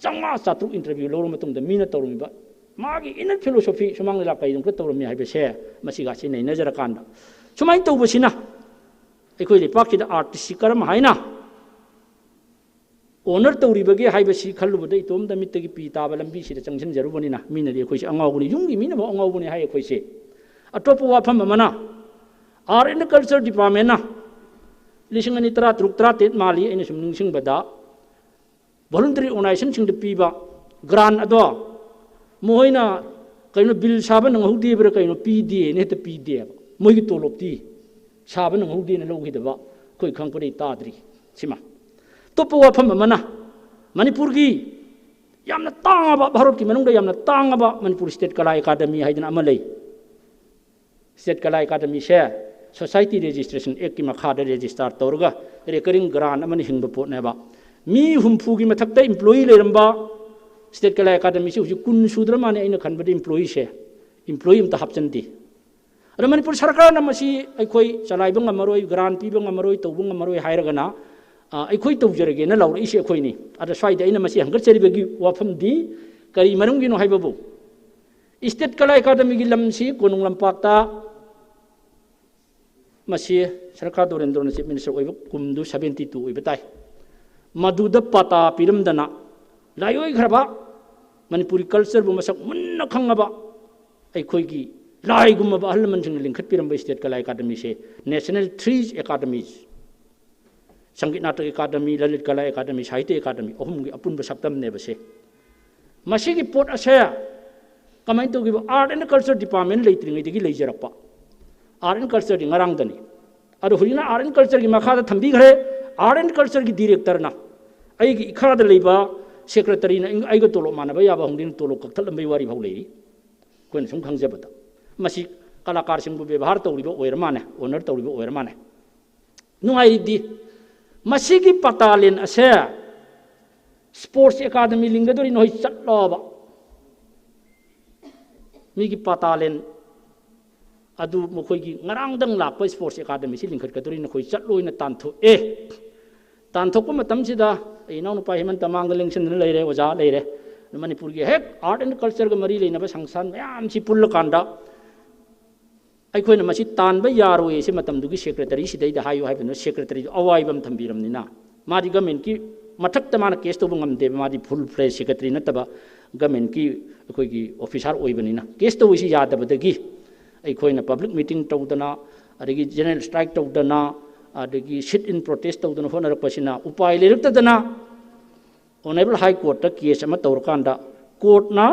ꯆꯥꯝꯃꯉꯥ ꯆꯥꯇ꯭ꯔꯨꯛ ꯏꯟꯇꯔꯚ꯭ꯌꯨ ꯂꯧꯔ ꯃꯇꯨꯡꯗ ꯃꯤꯅ ꯇꯧꯔꯝꯃꯤꯕ ꯃꯥꯒꯤ inner philosophy, ꯁꯨꯃꯥꯡ ꯂꯤꯂꯥ ꯀꯩꯗꯧꯅ ꯇꯧꯔꯝꯃꯤ ꯍꯥꯏꯕꯁꯦ ꯃꯁꯤꯒꯁꯤ ꯅꯩꯅꯖꯔꯀꯥꯟꯗ, ꯁꯨꯃꯥꯏꯅ ꯇꯧꯕꯁꯤꯅ ꯑꯩꯈꯣꯏ ꯂꯩꯄꯥꯛꯁꯤꯗ ꯑꯥꯔꯠꯁꯤ ꯀꯔꯝ ꯍꯥꯏꯅ ꯑꯣꯅꯔ ꯇꯧꯔꯤꯕꯒꯦ ꯍꯥꯏꯕꯁꯤ ꯈꯜꯂꯨꯕꯗ ꯏꯇꯣꯝꯇ ꯃꯤꯠꯇꯒꯤ ꯄꯤ ꯇꯥꯕ ꯂꯝꯕꯤꯁꯤꯗ ꯆꯪꯁꯤꯟꯖꯔꯨꯕꯅꯤꯅ ꯃꯤꯅꯗꯤ ꯑꯩꯈꯣꯏꯁꯦ ꯑꯉꯥꯎꯕꯅꯤ, ꯌꯨꯝꯒꯤ ꯃꯤꯅꯐꯥꯎ ꯑꯉꯥꯎꯕꯅꯤ ꯍꯥꯏ ꯑꯩꯈꯣꯏꯁꯦ꯫ ꯑꯇꯣꯞꯄ ꯋꯥꯐꯝ ꯑꯃꯅ, Art and Culture Departmentꯅ ꯂꯤꯁꯤꯡ ꯑꯅꯤ ꯇꯔꯥ ꯇꯔꯨꯛ ꯇꯔꯥ ꯇꯔꯦꯠ ꯃꯥꯜꯂꯤ, ꯑꯩꯅ ꯁꯨꯝ ꯅꯤꯡꯁꯤꯡꯕꯗ, voluntary organizationꯁꯤꯡꯗ ꯄꯤꯕ grant ꯑꯗꯣ ꯃꯈꯣꯏꯅ ꯀꯩꯅꯣ ꯕꯤꯜ ꯁꯥꯕ ꯅꯪꯍꯧꯗꯦꯕ꯭ꯔꯥ ꯀꯩꯅꯣ ꯄꯤꯗꯦꯅ ꯍꯦꯛꯇ ꯄꯤꯗꯦꯕ꯫ ꯃꯣꯏꯒꯤ ꯇꯣꯂꯣꯞꯇꯤ ꯁꯥꯕ ꯅꯪꯍꯧꯗꯦꯅ ꯂꯧꯈꯤꯗꯕ ꯑꯩꯈꯣꯏ ꯈꯪꯄꯗꯩ ꯇꯥꯗ꯭ꯔꯤ꯫ ꯁꯤꯃ꯫ ꯑꯇꯣꯞꯄ ꯋꯥꯐꯝ ꯑꯃꯅ, ꯃꯅꯤꯄꯨꯔꯒꯤ ꯌꯥꯝꯅ ꯇꯥꯡꯉꯕ, ꯚꯥꯔꯠꯀꯤ ꯃꯅꯨꯡꯗ ꯌꯥꯝꯅ ꯇꯥꯡꯉꯕ ꯃꯅꯤꯄꯨꯔ State Kala Academy ꯍꯥꯏꯗꯅ ꯑꯃ ꯂꯩ꯫ State Kala Academyꯁꯦ Society Registration Actꯀꯤ ꯃꯈꯥꯗ register ꯇꯧꯔꯒ recurring grant ꯑꯃꯅ ꯍꯤꯡꯕ ꯄꯣꯠꯅꯦꯕ꯫ ꯃꯤ ꯍꯨꯝꯐꯨꯒꯤ ꯃꯊꯛꯇ employee ꯂꯩꯔꯝꯕ State Kala Academyꯁꯤ ꯍꯧꯖꯤꯛ ꯀꯨꯟ ꯁꯨꯗ꯭ꯔ ꯃꯥꯜꯂꯦ ꯑꯩꯅ ꯈꯟꯕꯗ employeeꯁꯦ꯫ Employee ꯑꯝꯇ ꯍꯥꯞꯆꯤꯟꯗꯦ꯫ ꯑꯗꯣ ꯃꯅꯤꯄꯨꯔ ꯁꯔꯀꯥꯔꯅ ꯃꯁꯤ ꯑꯩꯈꯣꯏ ꯆꯂꯥꯏꯕ ꯉꯝꯃꯔꯣꯏ, grant ꯄꯤꯕ ꯉꯝꯃꯔꯣꯏ, ꯇꯧꯕ ꯉꯝꯃꯔꯣꯏ ꯍꯥꯏꯔꯒꯅ, ꯑ, ꯑꯩꯈꯣꯏ ꯇꯧꯖꯔꯒꯦꯅ ꯂꯥꯎꯔꯛꯏꯁꯦ ꯑꯩꯈꯣꯏꯅꯤ꯫ ꯑꯗ ꯁ꯭ꯋꯥꯏꯗ ꯑꯩꯅ ꯃꯁꯤ ꯍꯪꯒꯠꯆꯔꯤꯕꯒꯤ ꯋꯥꯐꯝꯗꯤ ꯀꯔꯤ ꯃꯔꯝꯒꯤꯅꯣ ꯍꯥꯏꯕꯕꯨ, State Kala Academyꯒꯤ ꯂꯝꯁꯤ ꯀꯣꯅꯨꯡ ꯂꯝꯄꯥꯛꯇ ꯃꯁꯤ ꯁꯔꯀꯥꯔ ꯗꯣꯔꯦꯟꯗ꯭ꯔꯣꯅ Chief Minister ꯑꯣꯏꯕ ꯀꯨꯝꯗꯨ seventy two ꯑꯣꯏꯕ ꯇꯥꯏ꯫ ꯃꯗꯨꯗ ꯄꯇꯥ ꯄꯤꯔꯝꯗꯅ ꯂꯥꯏꯑꯣꯏꯈ꯭ꯔꯕ ꯃꯅꯤꯄꯨꯔꯤ cultureꯕꯨ ꯃꯁꯛ ꯃꯨꯟꯅ ꯈꯪꯉꯕ ꯑꯩꯈꯣꯏꯒꯤ ꯂꯥꯏꯒꯨꯝꯂꯕ ꯑꯍꯜ ꯂꯃꯟꯁꯤꯡꯅ ꯂꯤꯡꯈꯠꯄꯤꯔꯝꯕ State Kala Academyꯁꯦ national three academies, ꯁꯪꯒꯤꯠ ꯅꯥꯇꯛ ꯑꯦꯀꯥꯗꯃꯤ, ꯂꯂꯤꯠ ꯀꯂꯥ ꯑꯦꯀꯥꯗꯃꯤ, ꯁꯥꯍꯤꯇ꯭ꯌ ꯑꯦꯀꯥꯗꯃꯤ ꯑꯍꯨꯝꯒꯤ ꯑꯄꯨꯟꯕ ꯁꯛꯇꯝꯅꯦꯕ ꯁꯦ꯫ ꯃꯁꯤꯒꯤ ꯄꯣꯠ ꯑꯁꯦ ꯀꯃꯥꯏꯅ ꯇꯧꯈꯤꯕ? Art and Culture Department ꯂꯩꯇ꯭ꯔꯤꯉꯩꯗꯒꯤ ꯂꯩꯖꯔꯛꯄ꯫ Art and Cultureꯗꯤ ꯉꯔꯥꯡꯗꯅꯤ꯫ ꯑꯗꯣ ꯍꯧꯖꯤꯛꯅ Art and Cultureꯒꯤ ꯃꯈꯥꯗ ꯊꯝꯕꯤꯈ꯭ꯔꯦ꯫ Art and Cultureꯒꯤ directorꯅ ꯑꯩꯒꯤ ꯏꯈꯥꯗ ꯂꯩꯕ secretaryꯅ ꯑꯩ-, ꯑꯩꯒ ꯇꯣꯂꯣꯞ ꯃꯥꯟꯅꯕ ꯌꯥꯕ ꯍꯧꯅꯗꯦꯅ ꯇꯣꯂꯣꯞ ꯀꯛꯊꯠꯂꯝꯕꯒꯤ ꯋꯥꯔꯤ ꯐꯥꯎ ꯂꯩꯔꯤ꯫ ꯑꯩꯈꯣꯏꯅ ꯁꯨꯝ ꯈꯪꯖꯕꯗ ꯃꯁꯤ ꯀꯂꯥꯀꯥꯔꯁꯤꯡꯕꯨ ꯕꯦꯕꯥꯔ ꯇꯧꯔꯤꯕ ꯑꯣꯏꯔ ꯃꯥꯅꯦ, honor ꯇꯧꯔꯤꯕ ꯑꯣꯏꯔ ꯃꯥꯅꯦ꯫ ꯅꯨꯡꯉꯥꯏꯔꯤꯗꯤ ꯃꯁꯤꯒꯤ ꯄꯇꯥꯂꯦꯟ ꯑꯁꯦ Sports Academy ꯂꯤꯡꯒꯗꯣꯔꯤ, ꯅꯈꯣꯏ ꯆꯠꯂꯣꯕ꯫ ꯃꯤꯒꯤ ꯄꯇꯥꯂꯦꯟ ꯑꯗꯨ ꯃꯈꯣꯏꯒꯤ ꯉꯔꯥꯡꯗꯪ ꯂꯥꯛꯄ Sports Academyꯁꯤ ꯂꯤꯡꯈꯠꯀꯗꯣꯔꯤ, ꯅꯈꯣꯏ ꯆꯠꯂꯣꯏꯅ ꯇꯥꯟꯊꯣꯛꯑꯦ꯫ ꯇꯥꯟꯊꯣꯛꯄ ꯃꯇꯝꯁꯤꯗ ꯑꯩ ꯏꯅꯥꯎꯅꯨꯄꯥ ꯍꯦꯃꯟꯇ ꯃꯥꯡꯗ ꯂꯦꯡꯁꯤꯟꯗꯨꯅ ꯂꯩꯔꯦ, ꯑꯣꯖꯥ ꯂꯩꯔꯦ꯫ ꯃꯅꯤꯄꯨꯔꯒꯤ ꯍꯦꯛ Art and Cultureꯒ ꯃꯔꯤ ꯂꯩꯅꯕ ꯁꯪꯁꯊꯥꯟ ꯃꯌꯥꯝꯁꯤ ꯄꯨꯜꯂꯀꯥꯟꯗ ꯑꯩꯈꯣꯏꯅ ꯃꯁꯤ ꯇꯥꯟꯕ ꯌꯥꯔꯣꯏ ꯁꯤ ꯃꯇꯝꯗꯨꯒꯤ secretaryꯁꯤꯗꯩꯗ ꯍꯥꯏꯌꯨ ꯍꯥꯏꯕꯗꯨꯅ secretaryꯗꯨ ꯑꯋꯥꯏꯕ ꯑꯃ ꯊꯝꯕꯤꯔꯝꯅꯤꯅ, ꯃꯥꯗꯤ governmentꯀꯤ ꯃꯊꯛꯇ ꯃꯥꯅ case ꯇꯧꯕ ꯉꯝꯗꯦꯕ, ꯃꯥꯗꯤ full fledged secretary ꯅꯠꯇꯕ governmentꯀꯤ ꯑꯩꯈꯣꯏꯒꯤ officer ꯑꯣꯏꯕꯅꯤꯅ꯫ Case ꯇꯧꯕꯁꯤ ꯌꯥꯗꯕꯗꯒꯤ ꯑꯩꯈꯣꯏꯅ public meeting ꯇꯧꯗꯅ, ꯑꯗꯒꯤ general strike ꯇꯧꯗꯅ, ꯑꯗꯒꯤ sit in protest ꯇꯧꯗꯅ ꯍꯣꯠꯅꯔꯛꯄꯁꯤꯅ ꯎꯄꯥꯏ ꯂꯩꯔꯛꯇꯗꯅ Honourable High Courtꯇ case ꯑꯃ ꯇꯧꯔꯀꯥꯟꯗ courtꯅ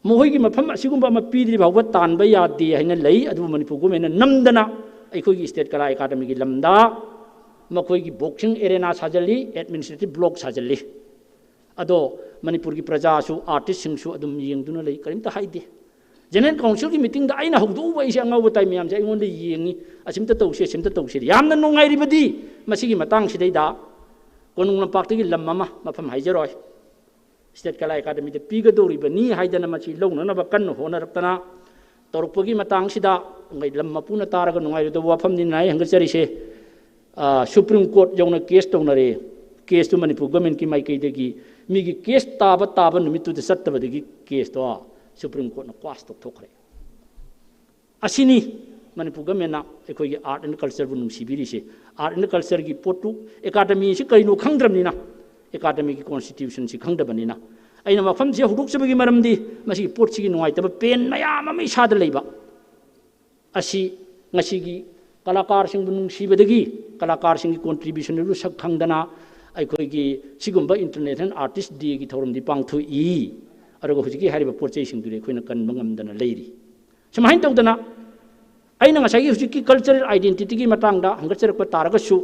ꯃꯈꯣꯏꯒꯤ ꯃꯐꯝ ꯑꯁꯤꯒꯨꯝꯕ ꯑꯃ ꯄꯤꯗ꯭ꯔꯤ ꯐꯥꯎꯕ ꯇꯥꯟꯕ ꯌꯥꯗꯦ ꯍꯥꯏꯅ ꯂꯩ꯫ ꯑꯗꯨꯕꯨ ꯃꯅꯤꯄꯨꯔ governmentꯅ ꯅꯝꯗꯅ ꯑꯩꯈꯣꯏꯒꯤ State Kala Academyꯒꯤ ꯂꯝꯗ ꯃꯈꯣꯏꯒꯤ boxing arena ꯁꯥꯖꯜꯂꯤ, administrative block ꯁꯥꯖꯜꯂꯤ꯫ ꯑꯗꯣ ꯃꯅꯤꯄꯨꯔꯒꯤ ꯄ꯭ꯔꯖꯥꯁꯨ, artistꯁꯤꯡꯁꯨ ꯑꯗꯨꯝ ꯌꯦꯡꯗꯨꯅ ꯂꯩ, ꯀꯔꯤꯝꯇ ꯍꯥꯏꯗꯦ꯫ General Councilꯒꯤ meetingꯗ ꯑꯩꯅ ꯍꯧꯗꯣꯛꯎꯕ, ꯑꯩꯁꯦ ꯑꯉꯥꯎꯕ ꯇꯥꯏ, ꯃꯌꯥꯝꯁꯦ ꯑꯩꯉꯣꯟꯗ ꯌꯦꯡꯉꯤ, ꯑꯁꯤꯝꯇ ꯇꯧꯁꯦ, ꯑꯁꯤꯝꯇ ꯇꯧꯁꯦ꯫ ꯌꯥꯝꯅ ꯅꯨꯡꯉꯥꯏꯔꯤꯕꯗꯤ ꯃꯁꯤꯒꯤ ꯃꯇꯥꯡꯁꯤꯗꯩꯗ ꯀꯣꯅꯨꯡ ꯂꯝꯄꯥꯛꯇꯒꯤ ꯂꯝ ꯑꯃ, ꯃꯐꯝ ꯍꯥꯏꯖꯔꯣꯏ, State Kala Academyꯗ ꯄꯤꯒꯗꯧꯔꯤꯕꯅꯤ ꯍꯥꯏꯗꯅ ꯃꯁꯤ ꯂꯧꯅꯅꯕ ꯀꯟꯅ ꯍꯣꯠꯅꯔꯛꯇꯅ ꯇꯧꯔꯛꯄꯒꯤ ꯃꯇꯥꯡꯁꯤꯗ ꯂꯝ ꯃꯄꯨꯅ ꯇꯥꯔꯒ ꯅꯨꯡꯉꯥꯏꯔꯣꯏꯗꯧꯕ ꯋꯥꯐꯝꯅꯤꯅ ꯑꯩ ꯍꯪꯒꯠꯆꯔꯤꯁꯦ꯫ ꯑ, Supreme Court ꯌꯧꯅ case ꯇꯧꯅꯔꯦ꯫ Caseꯇꯨ ꯃꯅꯤꯄꯨꯔ governmentꯀꯤ ꯃꯥꯏꯀꯩꯗꯒꯤ ꯃꯤꯒꯤ case ꯇꯥꯕ ꯇꯥꯕ ꯅꯨꯃꯤꯠꯇꯨꯗ ꯆꯠꯇꯕꯗꯒꯤ caseꯇꯣ Supreme Courtꯅ quash ꯇꯧꯊꯣꯛꯈ꯭ꯔꯦ꯫ ꯑꯁꯤꯅꯤ ꯃꯅꯤꯄꯨꯔ governmentꯅ ꯑꯩꯈꯣꯏꯒꯤ art and cultureꯕꯨ ꯅꯨꯡꯁꯤꯕꯤꯔꯤꯁꯦ꯫ Art and cultureꯒꯤ ꯄꯣꯠꯇꯨ, academyꯁꯤ ꯀꯩꯅꯣ ꯈꯪꯗ꯭ꯔꯕꯅꯤꯅ, academyꯒꯤ constitutionꯁꯤ ꯈꯪꯗꯕꯅꯤꯅ꯫ ꯑꯩꯅ ꯃꯐꯝꯁꯤ ꯍꯧꯗꯣꯛꯆꯕꯒꯤ ꯃꯔꯝꯗꯤ ꯃꯁꯤꯒꯤ ꯄꯣꯠꯁꯤꯒꯤ ꯅꯨꯡꯉꯥꯏꯇꯕ pain ꯃꯌꯥꯝ ꯑꯃ ꯏꯁꯥꯗ ꯂꯩꯕ ꯑꯁꯤ ꯉꯁꯤꯒꯤ ꯀꯂꯥꯀꯥꯔꯁꯤꯡꯕꯨ ꯅꯨꯡꯁꯤꯕꯗꯒꯤ ꯀꯂꯥꯀꯥꯔꯁꯤꯡꯒꯤ contributionꯗꯨ ꯁꯛ ꯈꯪꯗꯅ ꯑꯩꯈꯣꯏꯒꯤ ꯁꯤꯒꯨꯝꯕ International Artist Dayꯒꯤ ꯊꯧꯔꯝꯗꯤ ꯄꯥꯡꯊꯣꯛꯏ꯫ ꯑꯗꯨꯒ ꯍꯧꯖꯤꯛꯀꯤ ꯍꯥꯏꯔꯤꯕ ꯄꯣꯠ ꯆꯩꯁꯤꯡꯗꯨꯗꯤ ꯑꯩꯈꯣꯏꯅ ꯀꯟꯕ ꯉꯝꯗꯅ ꯂꯩꯔꯤ꯫ ꯁꯨꯃꯥꯏꯅ ꯇꯧꯗꯅ ꯑꯩꯅ ꯉꯁꯥꯏꯒꯤ ꯍꯧꯖꯤꯛꯀꯤ cultural identityꯒꯤ ꯃꯇꯥꯡꯗ ꯍꯪꯒꯠꯆꯔꯛꯄ ꯇꯥꯔꯒꯁꯨ,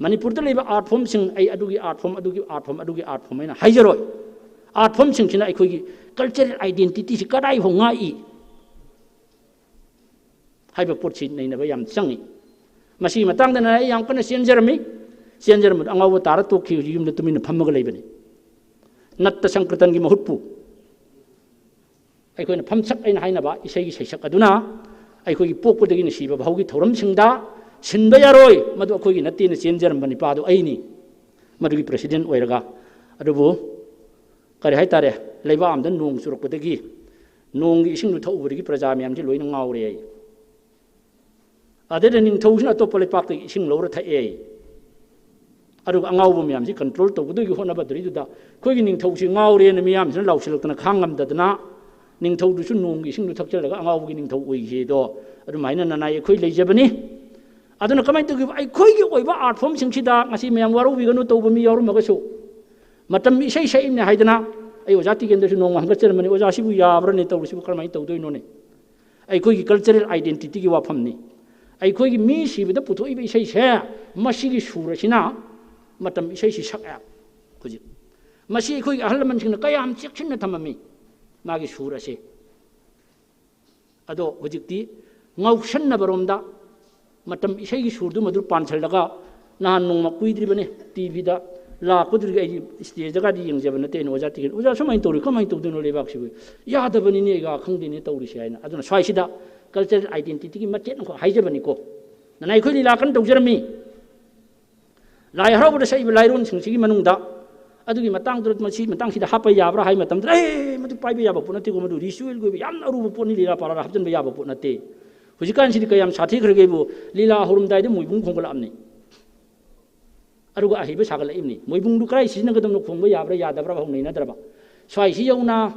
ꯃꯅꯤꯄꯨꯔꯗ ꯂꯩꯕ art formꯁꯤꯡ, ꯑꯩ ꯑꯗꯨꯒꯤ art form, ꯑꯗꯨꯒꯤ art form, ꯑꯗꯨꯒꯤ art form ꯍꯥꯏꯅ ꯍꯥꯏꯖꯔꯣꯏ꯫ Art formꯁꯤꯡꯁꯤꯅ ꯑꯩꯈꯣꯏꯒꯤ cultural identityꯁꯤ ꯀꯗꯥꯏꯐꯥꯎ ꯉꯥꯛꯏ ꯍꯥꯏꯕ ꯄꯣꯠꯁꯤ ꯅꯩꯅꯕ ꯌꯥꯝ ꯆꯪꯉꯤ꯫ ꯃꯁꯤꯒꯤ ꯃꯇꯥꯡꯗꯅ ꯑꯩ ꯌꯥꯝ ꯀꯟꯅ ꯆꯦꯟꯖꯔꯝꯃꯤ꯫ ꯆꯦꯟꯖꯔꯝꯕꯗ ꯑꯉꯥꯎꯕ ꯇꯥꯔ ꯇꯣꯛꯈꯤ, ꯍꯧꯖꯤꯛ ꯌꯨꯝꯗ ꯇꯨꯃꯤꯟꯅ ꯐꯝꯃꯒ ꯂꯩꯕꯅꯤ꯫ ꯅꯠꯇ ꯁꯪꯀ꯭ꯔꯇꯟꯒꯤ ꯃꯍꯨꯠꯄꯨ ꯑꯩꯈꯣꯏꯅ ꯐꯝꯁꯛ ꯍꯥꯏꯅ ꯍꯥꯏꯅꯕ ꯏꯁꯩꯒꯤ ꯁꯩꯁꯛ ꯑꯗꯨꯅ ꯑꯩꯈꯣꯏꯒꯤ ꯄꯣꯛꯄꯗꯒꯤꯅ ꯁꯤꯕ ꯐꯥꯎꯒꯤ ꯊꯧꯔꯝꯁꯤꯡꯗ ꯁꯤꯟꯕ ꯌꯥꯔꯣꯏ, ꯃꯗꯨ ꯑꯩꯈꯣꯏꯒꯤ ꯅꯠꯇꯦꯅ ꯆꯦꯟꯖꯔꯝꯕ ꯅꯤꯄꯥꯗꯨ ꯑꯩꯅꯤ, ꯃꯗꯨꯒꯤ president ꯑꯣꯏꯔꯒ꯫ ꯑꯗꯨꯕꯨ ꯀꯔꯤ ꯍꯥꯏꯇꯥꯔꯦ, ꯂꯩꯕꯥꯛ ꯑꯃꯗ ꯅꯣꯡ ꯆꯨꯔꯛꯄꯗꯒꯤ ꯅꯣꯡꯒꯤ ꯏꯁꯤꯡꯗꯨ ꯊꯛꯎꯕꯗꯒꯤ ꯄ꯭ꯔꯖꯥ ꯃꯌꯥꯝꯁꯤ ꯂꯣꯏꯅ ꯉꯥꯎꯔꯦ ꯑꯩ꯫ ꯑꯗꯩꯗ ꯅꯤꯡꯊꯧꯁꯤꯅ ꯑꯇꯣꯞꯄ ꯂꯩꯄꯥꯛꯇꯒꯤ ꯏꯁꯤꯡ ꯂꯧꯔ ꯊꯛꯑꯦ꯫ ꯑꯗꯨꯒ ꯑꯉꯥꯎꯕ ꯃꯌꯥꯝꯁꯤ control ꯇꯧꯒꯗꯣꯏꯒꯤ ꯍꯣꯠꯅꯕꯗꯨꯗꯩꯗꯨꯗ ꯑꯩꯈꯣꯏꯒꯤ ꯅꯤꯡꯊꯧꯁꯤ ꯉꯥꯎꯔꯦꯅ ꯃꯤꯌꯥꯝꯁꯤꯅ ꯂꯥꯎꯁꯤꯜꯂꯛꯇꯅ ꯈꯥꯡ ꯉꯝꯗꯗꯅ ꯅꯤꯡꯊꯧꯗꯨꯁꯨ ꯅꯣꯡꯒꯤ ꯏꯁꯤꯡꯗꯨ ꯊꯛꯆꯜꯂꯒ ꯑꯉꯥꯎꯕꯒꯤ ꯅꯤꯡꯊꯧ ꯑꯣꯏꯈꯤꯗꯣ꯫ ꯑꯗꯨꯃꯥꯏꯅ ꯅꯅꯥꯏ ꯑꯩꯈꯣꯏ ꯂꯩꯖꯕꯅꯤ꯫ ꯑꯗꯨꯅ ꯀꯃꯥꯏꯅ ꯇꯧꯒꯦꯕ? ꯑꯩꯈꯣꯏꯒꯤ ꯑꯣꯏꯕ art formꯁꯤꯡꯁꯤꯗ ꯉꯁꯤ ꯃꯌꯥꯝ ꯋꯥꯔꯧꯕꯤꯒꯅꯨ ꯇꯧꯕ ꯃꯤ ꯌꯥꯎꯔꯝꯃꯒꯁꯨ, ꯃꯇꯝ ꯏꯁꯩ ꯁꯛꯏꯕꯅꯦ ꯍꯥꯏꯗꯅ ꯑꯩ ꯑꯣꯖꯥ ꯇꯤꯀꯦꯟꯗ꯭ꯔꯁꯨ ꯅꯣꯡꯃ ꯍꯪꯒꯠꯆꯔꯝꯕꯅꯤ, "ꯑꯣꯖꯥ, ꯁꯤꯕꯨ ꯌꯥꯕ꯭ꯔꯅꯦ ꯇꯧꯔꯤꯁꯤꯕꯨ, ꯀꯔꯝꯍꯥꯏꯅ ꯇꯧꯗꯣꯏꯅꯣꯅꯦ?" ꯑꯩꯈꯣꯏꯒꯤ cultural identityꯒꯤ ꯋꯥꯐꯝꯅꯤ꯫ ꯑꯩꯈꯣꯏꯒꯤ ꯃꯤ ꯁꯤꯕꯗ ꯄꯨꯊꯣꯛꯏꯕ ꯏꯁꯩꯁꯦ, ꯃꯁꯤꯒꯤ ꯁꯨꯔ ꯑꯁꯤꯅ ꯃꯇꯝ ꯏꯁꯩꯁꯤ ꯁꯛꯑꯦ ꯍꯧꯖꯤꯛ꯫ ꯃꯁꯤ ꯑꯩꯈꯣꯏꯒꯤ ꯑꯍꯜ ꯂꯃꯟꯁꯤꯡꯅ ꯀꯌꯥꯝ ꯆꯦꯛꯁꯤꯟꯅ ꯊꯝꯃꯝꯃꯤ, ꯃꯥꯒꯤ ꯁꯨꯔ ꯑꯁꯦ꯫ ꯑꯗꯣ ꯍꯧꯖꯤꯛꯇꯤ ꯉꯥꯎꯁꯟꯅꯕꯔꯣꯝꯗ ꯃꯇꯝ, ꯏꯁꯩꯒꯤ ꯁꯨꯔꯗꯨ ꯃꯗꯨ ꯄꯥꯟꯁꯤꯜꯂꯒ, ꯅꯍꯥꯟ ꯅꯣꯡꯃ ꯀꯨꯏꯗ꯭ꯔꯤꯕꯅꯦ, ꯇꯤ ꯚꯤꯗ ꯂꯥꯛꯄꯗꯨꯗꯤ ꯑꯩ ꯁ꯭ꯇꯦꯖꯇꯒꯗꯤ ꯌꯦꯡꯖꯕ ꯅꯠꯇꯦ, ꯑꯩꯅ ꯑꯣꯖꯥ ꯇꯤꯀꯦꯟ, "ꯑꯣꯖꯥ, ꯁꯨꯃꯥꯏꯅ ꯇꯧꯔꯤ, ꯀꯃꯥꯏꯅ ꯇꯧꯗꯣꯏꯅꯣ ꯂꯩꯕꯥꯛꯁꯤꯕꯨ? ꯌꯥꯗꯕꯅꯤꯅꯦ, ꯑꯩꯒ ꯈꯪꯗꯦꯅꯦ ꯇꯧꯔꯤꯁꯦ" ꯍꯥꯏꯅ꯫ ꯑꯗꯨꯅ ꯁ꯭ꯋꯥꯏꯁꯤꯗ ꯀꯜꯆꯔꯦꯜ ꯑꯥꯏꯗꯦꯟꯇꯤꯇꯤꯒꯤ ꯃꯆꯦꯠ ꯑꯃꯈꯛ ꯍꯥꯏꯖꯕꯅꯤꯀꯣ꯫ ꯅꯅꯥꯏ ꯑꯩꯈꯣꯏ ꯂꯤꯂꯥ ꯀꯟꯅ ꯇꯧꯖꯔꯝꯃꯤ꯫ ꯂꯥꯏ ꯍꯔꯥꯎꯕꯗ ꯁꯛꯏꯕ ꯂꯥꯏꯔꯣꯟꯁꯤꯡꯁꯤꯒꯤ ꯃꯅꯨꯡꯗ ꯑꯗꯨꯒꯤ ꯃꯇꯥꯡꯗꯨꯗ, ꯃꯁꯤ ꯃꯇꯥꯡꯁꯤꯗ ꯍꯥꯞꯄ ꯌꯥꯕ꯭ꯔꯥ ꯍꯥꯏꯕ ꯃꯇꯝꯗ, "ꯑꯦ, ꯃꯗꯨ ꯄꯥꯏꯕ ꯌꯥꯕ ꯄꯣꯠ ꯅꯠꯇꯦꯀꯣ, ꯃꯗꯨ ꯔꯤꯆꯨꯋꯦꯜꯒꯤ ꯑꯣꯏꯕ ꯌꯥꯝꯅ ꯑꯔꯨꯕ ꯄꯣꯠꯅꯤ, ꯂꯤꯂꯥ ꯄꯥꯂꯥꯗ ꯍꯥꯞꯆꯤꯟꯕ ꯌꯥꯕ ꯄꯣꯠ ꯅꯠꯇꯦ"꯫ ꯍꯧꯖꯤꯛꯀꯥꯟꯁꯤꯗꯤ ꯀꯌꯥꯝ ꯁꯥꯊꯤꯈ꯭ꯔꯒꯦꯕꯨ, ꯂꯤꯂꯥ ꯍꯧꯔꯝꯗꯥꯏꯗ ꯃꯣꯏꯕꯨꯡ ꯈꯣꯡꯒꯠꯂꯛꯑꯕꯅꯤ꯫ ꯑꯗꯨꯒ ꯑꯍꯩꯕ ꯁꯥꯒꯠꯂꯛꯏꯕꯅꯤ꯫ ꯃꯣꯏꯕꯨꯡꯗꯨ ꯀꯗꯥꯏ ꯁꯤꯖꯤꯟꯅꯒꯗꯕꯅꯣ, ꯈꯣꯡꯕ ꯌꯥꯕ꯭ꯔꯥ ꯌꯥꯗꯕ꯭ꯔꯥ ꯐꯥꯎ ꯅꯩꯅꯗ꯭ꯔꯕ꯫ ꯁ꯭ꯋꯥꯏꯁꯤ ꯌꯧꯅ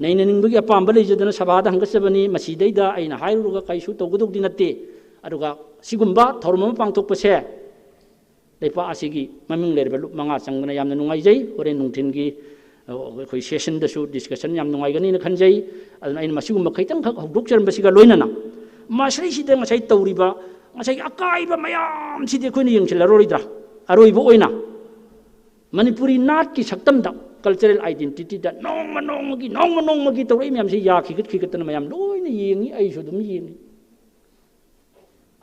ꯅꯩꯅꯅꯤꯡꯕꯒꯤ ꯑꯄꯥꯝꯕ ꯂꯩꯖꯗꯅ ꯁꯚꯥꯗ ꯍꯪꯒꯠꯆꯕꯅꯤ꯫ ꯃꯁꯤꯗꯩꯗ ꯑꯩꯅ ꯍꯥꯏꯔꯨꯔꯒ ꯀꯩꯁꯨ ꯇꯧꯒꯗꯧꯗꯤ ꯅꯠꯇꯦ꯫ ꯑꯗꯨꯒ ꯁꯤꯒꯨꯝꯕ ꯊꯧꯔꯝ ꯑꯃ ꯄꯥꯡꯊꯣꯛꯄꯁꯦ ꯂꯩꯄꯥꯛ ꯑꯁꯤꯒꯤ ꯃꯃꯤꯡ ꯂꯩꯔꯕ ꯂꯨꯞ ꯃꯉꯥ ꯆꯪꯕꯅ ꯌꯥꯝꯅ ꯅꯨꯡꯉꯥꯏꯖꯩ꯫ ꯍꯣꯔꯦꯟ ꯅꯨꯡꯊꯤꯜꯒꯤ, ꯑ, ꯑꯩꯈꯣꯏ ꯁꯦꯁꯟꯗꯁꯨ ꯗꯤꯁꯀꯁꯟ ꯌꯥꯝ ꯅꯨꯡꯉꯥꯏꯒꯅꯤꯅ ꯈꯟꯖꯩ꯫ ꯑꯗꯨꯅ ꯑꯩꯅ ꯃꯁꯤꯒꯨꯝꯕ ꯈꯤꯇꯪꯈꯛ ꯍꯧꯗꯣꯛꯆꯔꯝꯕꯁꯤꯒ ꯂꯣꯏꯅꯅ, ꯃꯁꯤꯗꯩꯁꯤꯗ ꯉꯁꯥꯏ ꯇꯧꯔꯤꯕ ꯉꯁꯥꯏꯒꯤ ꯑꯀꯥꯏꯕ ꯃꯌꯥꯝꯁꯤꯗꯤ ꯑꯩꯈꯣꯏꯅ ꯌꯦꯡꯁꯤꯜꯂꯔꯣꯏꯗ꯭ꯔꯥ? ꯑꯔꯣꯏꯕ ꯑꯣꯏꯅ ꯃꯅꯤꯄꯨꯔꯤ ꯅꯥꯠꯀꯤ ꯁꯛꯇꯝꯗ, ꯀꯜꯆꯔꯦꯜ ꯑꯥꯏꯗꯦꯟꯇꯤꯇꯤꯗ ꯅꯣꯡꯃ ꯅꯣꯡꯃꯒꯤ, ꯅꯣꯡꯃ ꯅꯣꯡꯃꯒꯤ ꯇꯧꯔꯛꯏ ꯃꯌꯥꯝꯁꯤ ꯌꯥꯈꯤꯒꯠ ꯈꯤꯒꯠꯇꯅ ꯃꯌꯥꯝ ꯂꯣꯏꯅ ꯌꯦꯡꯉꯤ, ꯑꯩꯁꯨ ꯑꯗꯨꯝ ꯌꯦꯡꯉꯤ꯫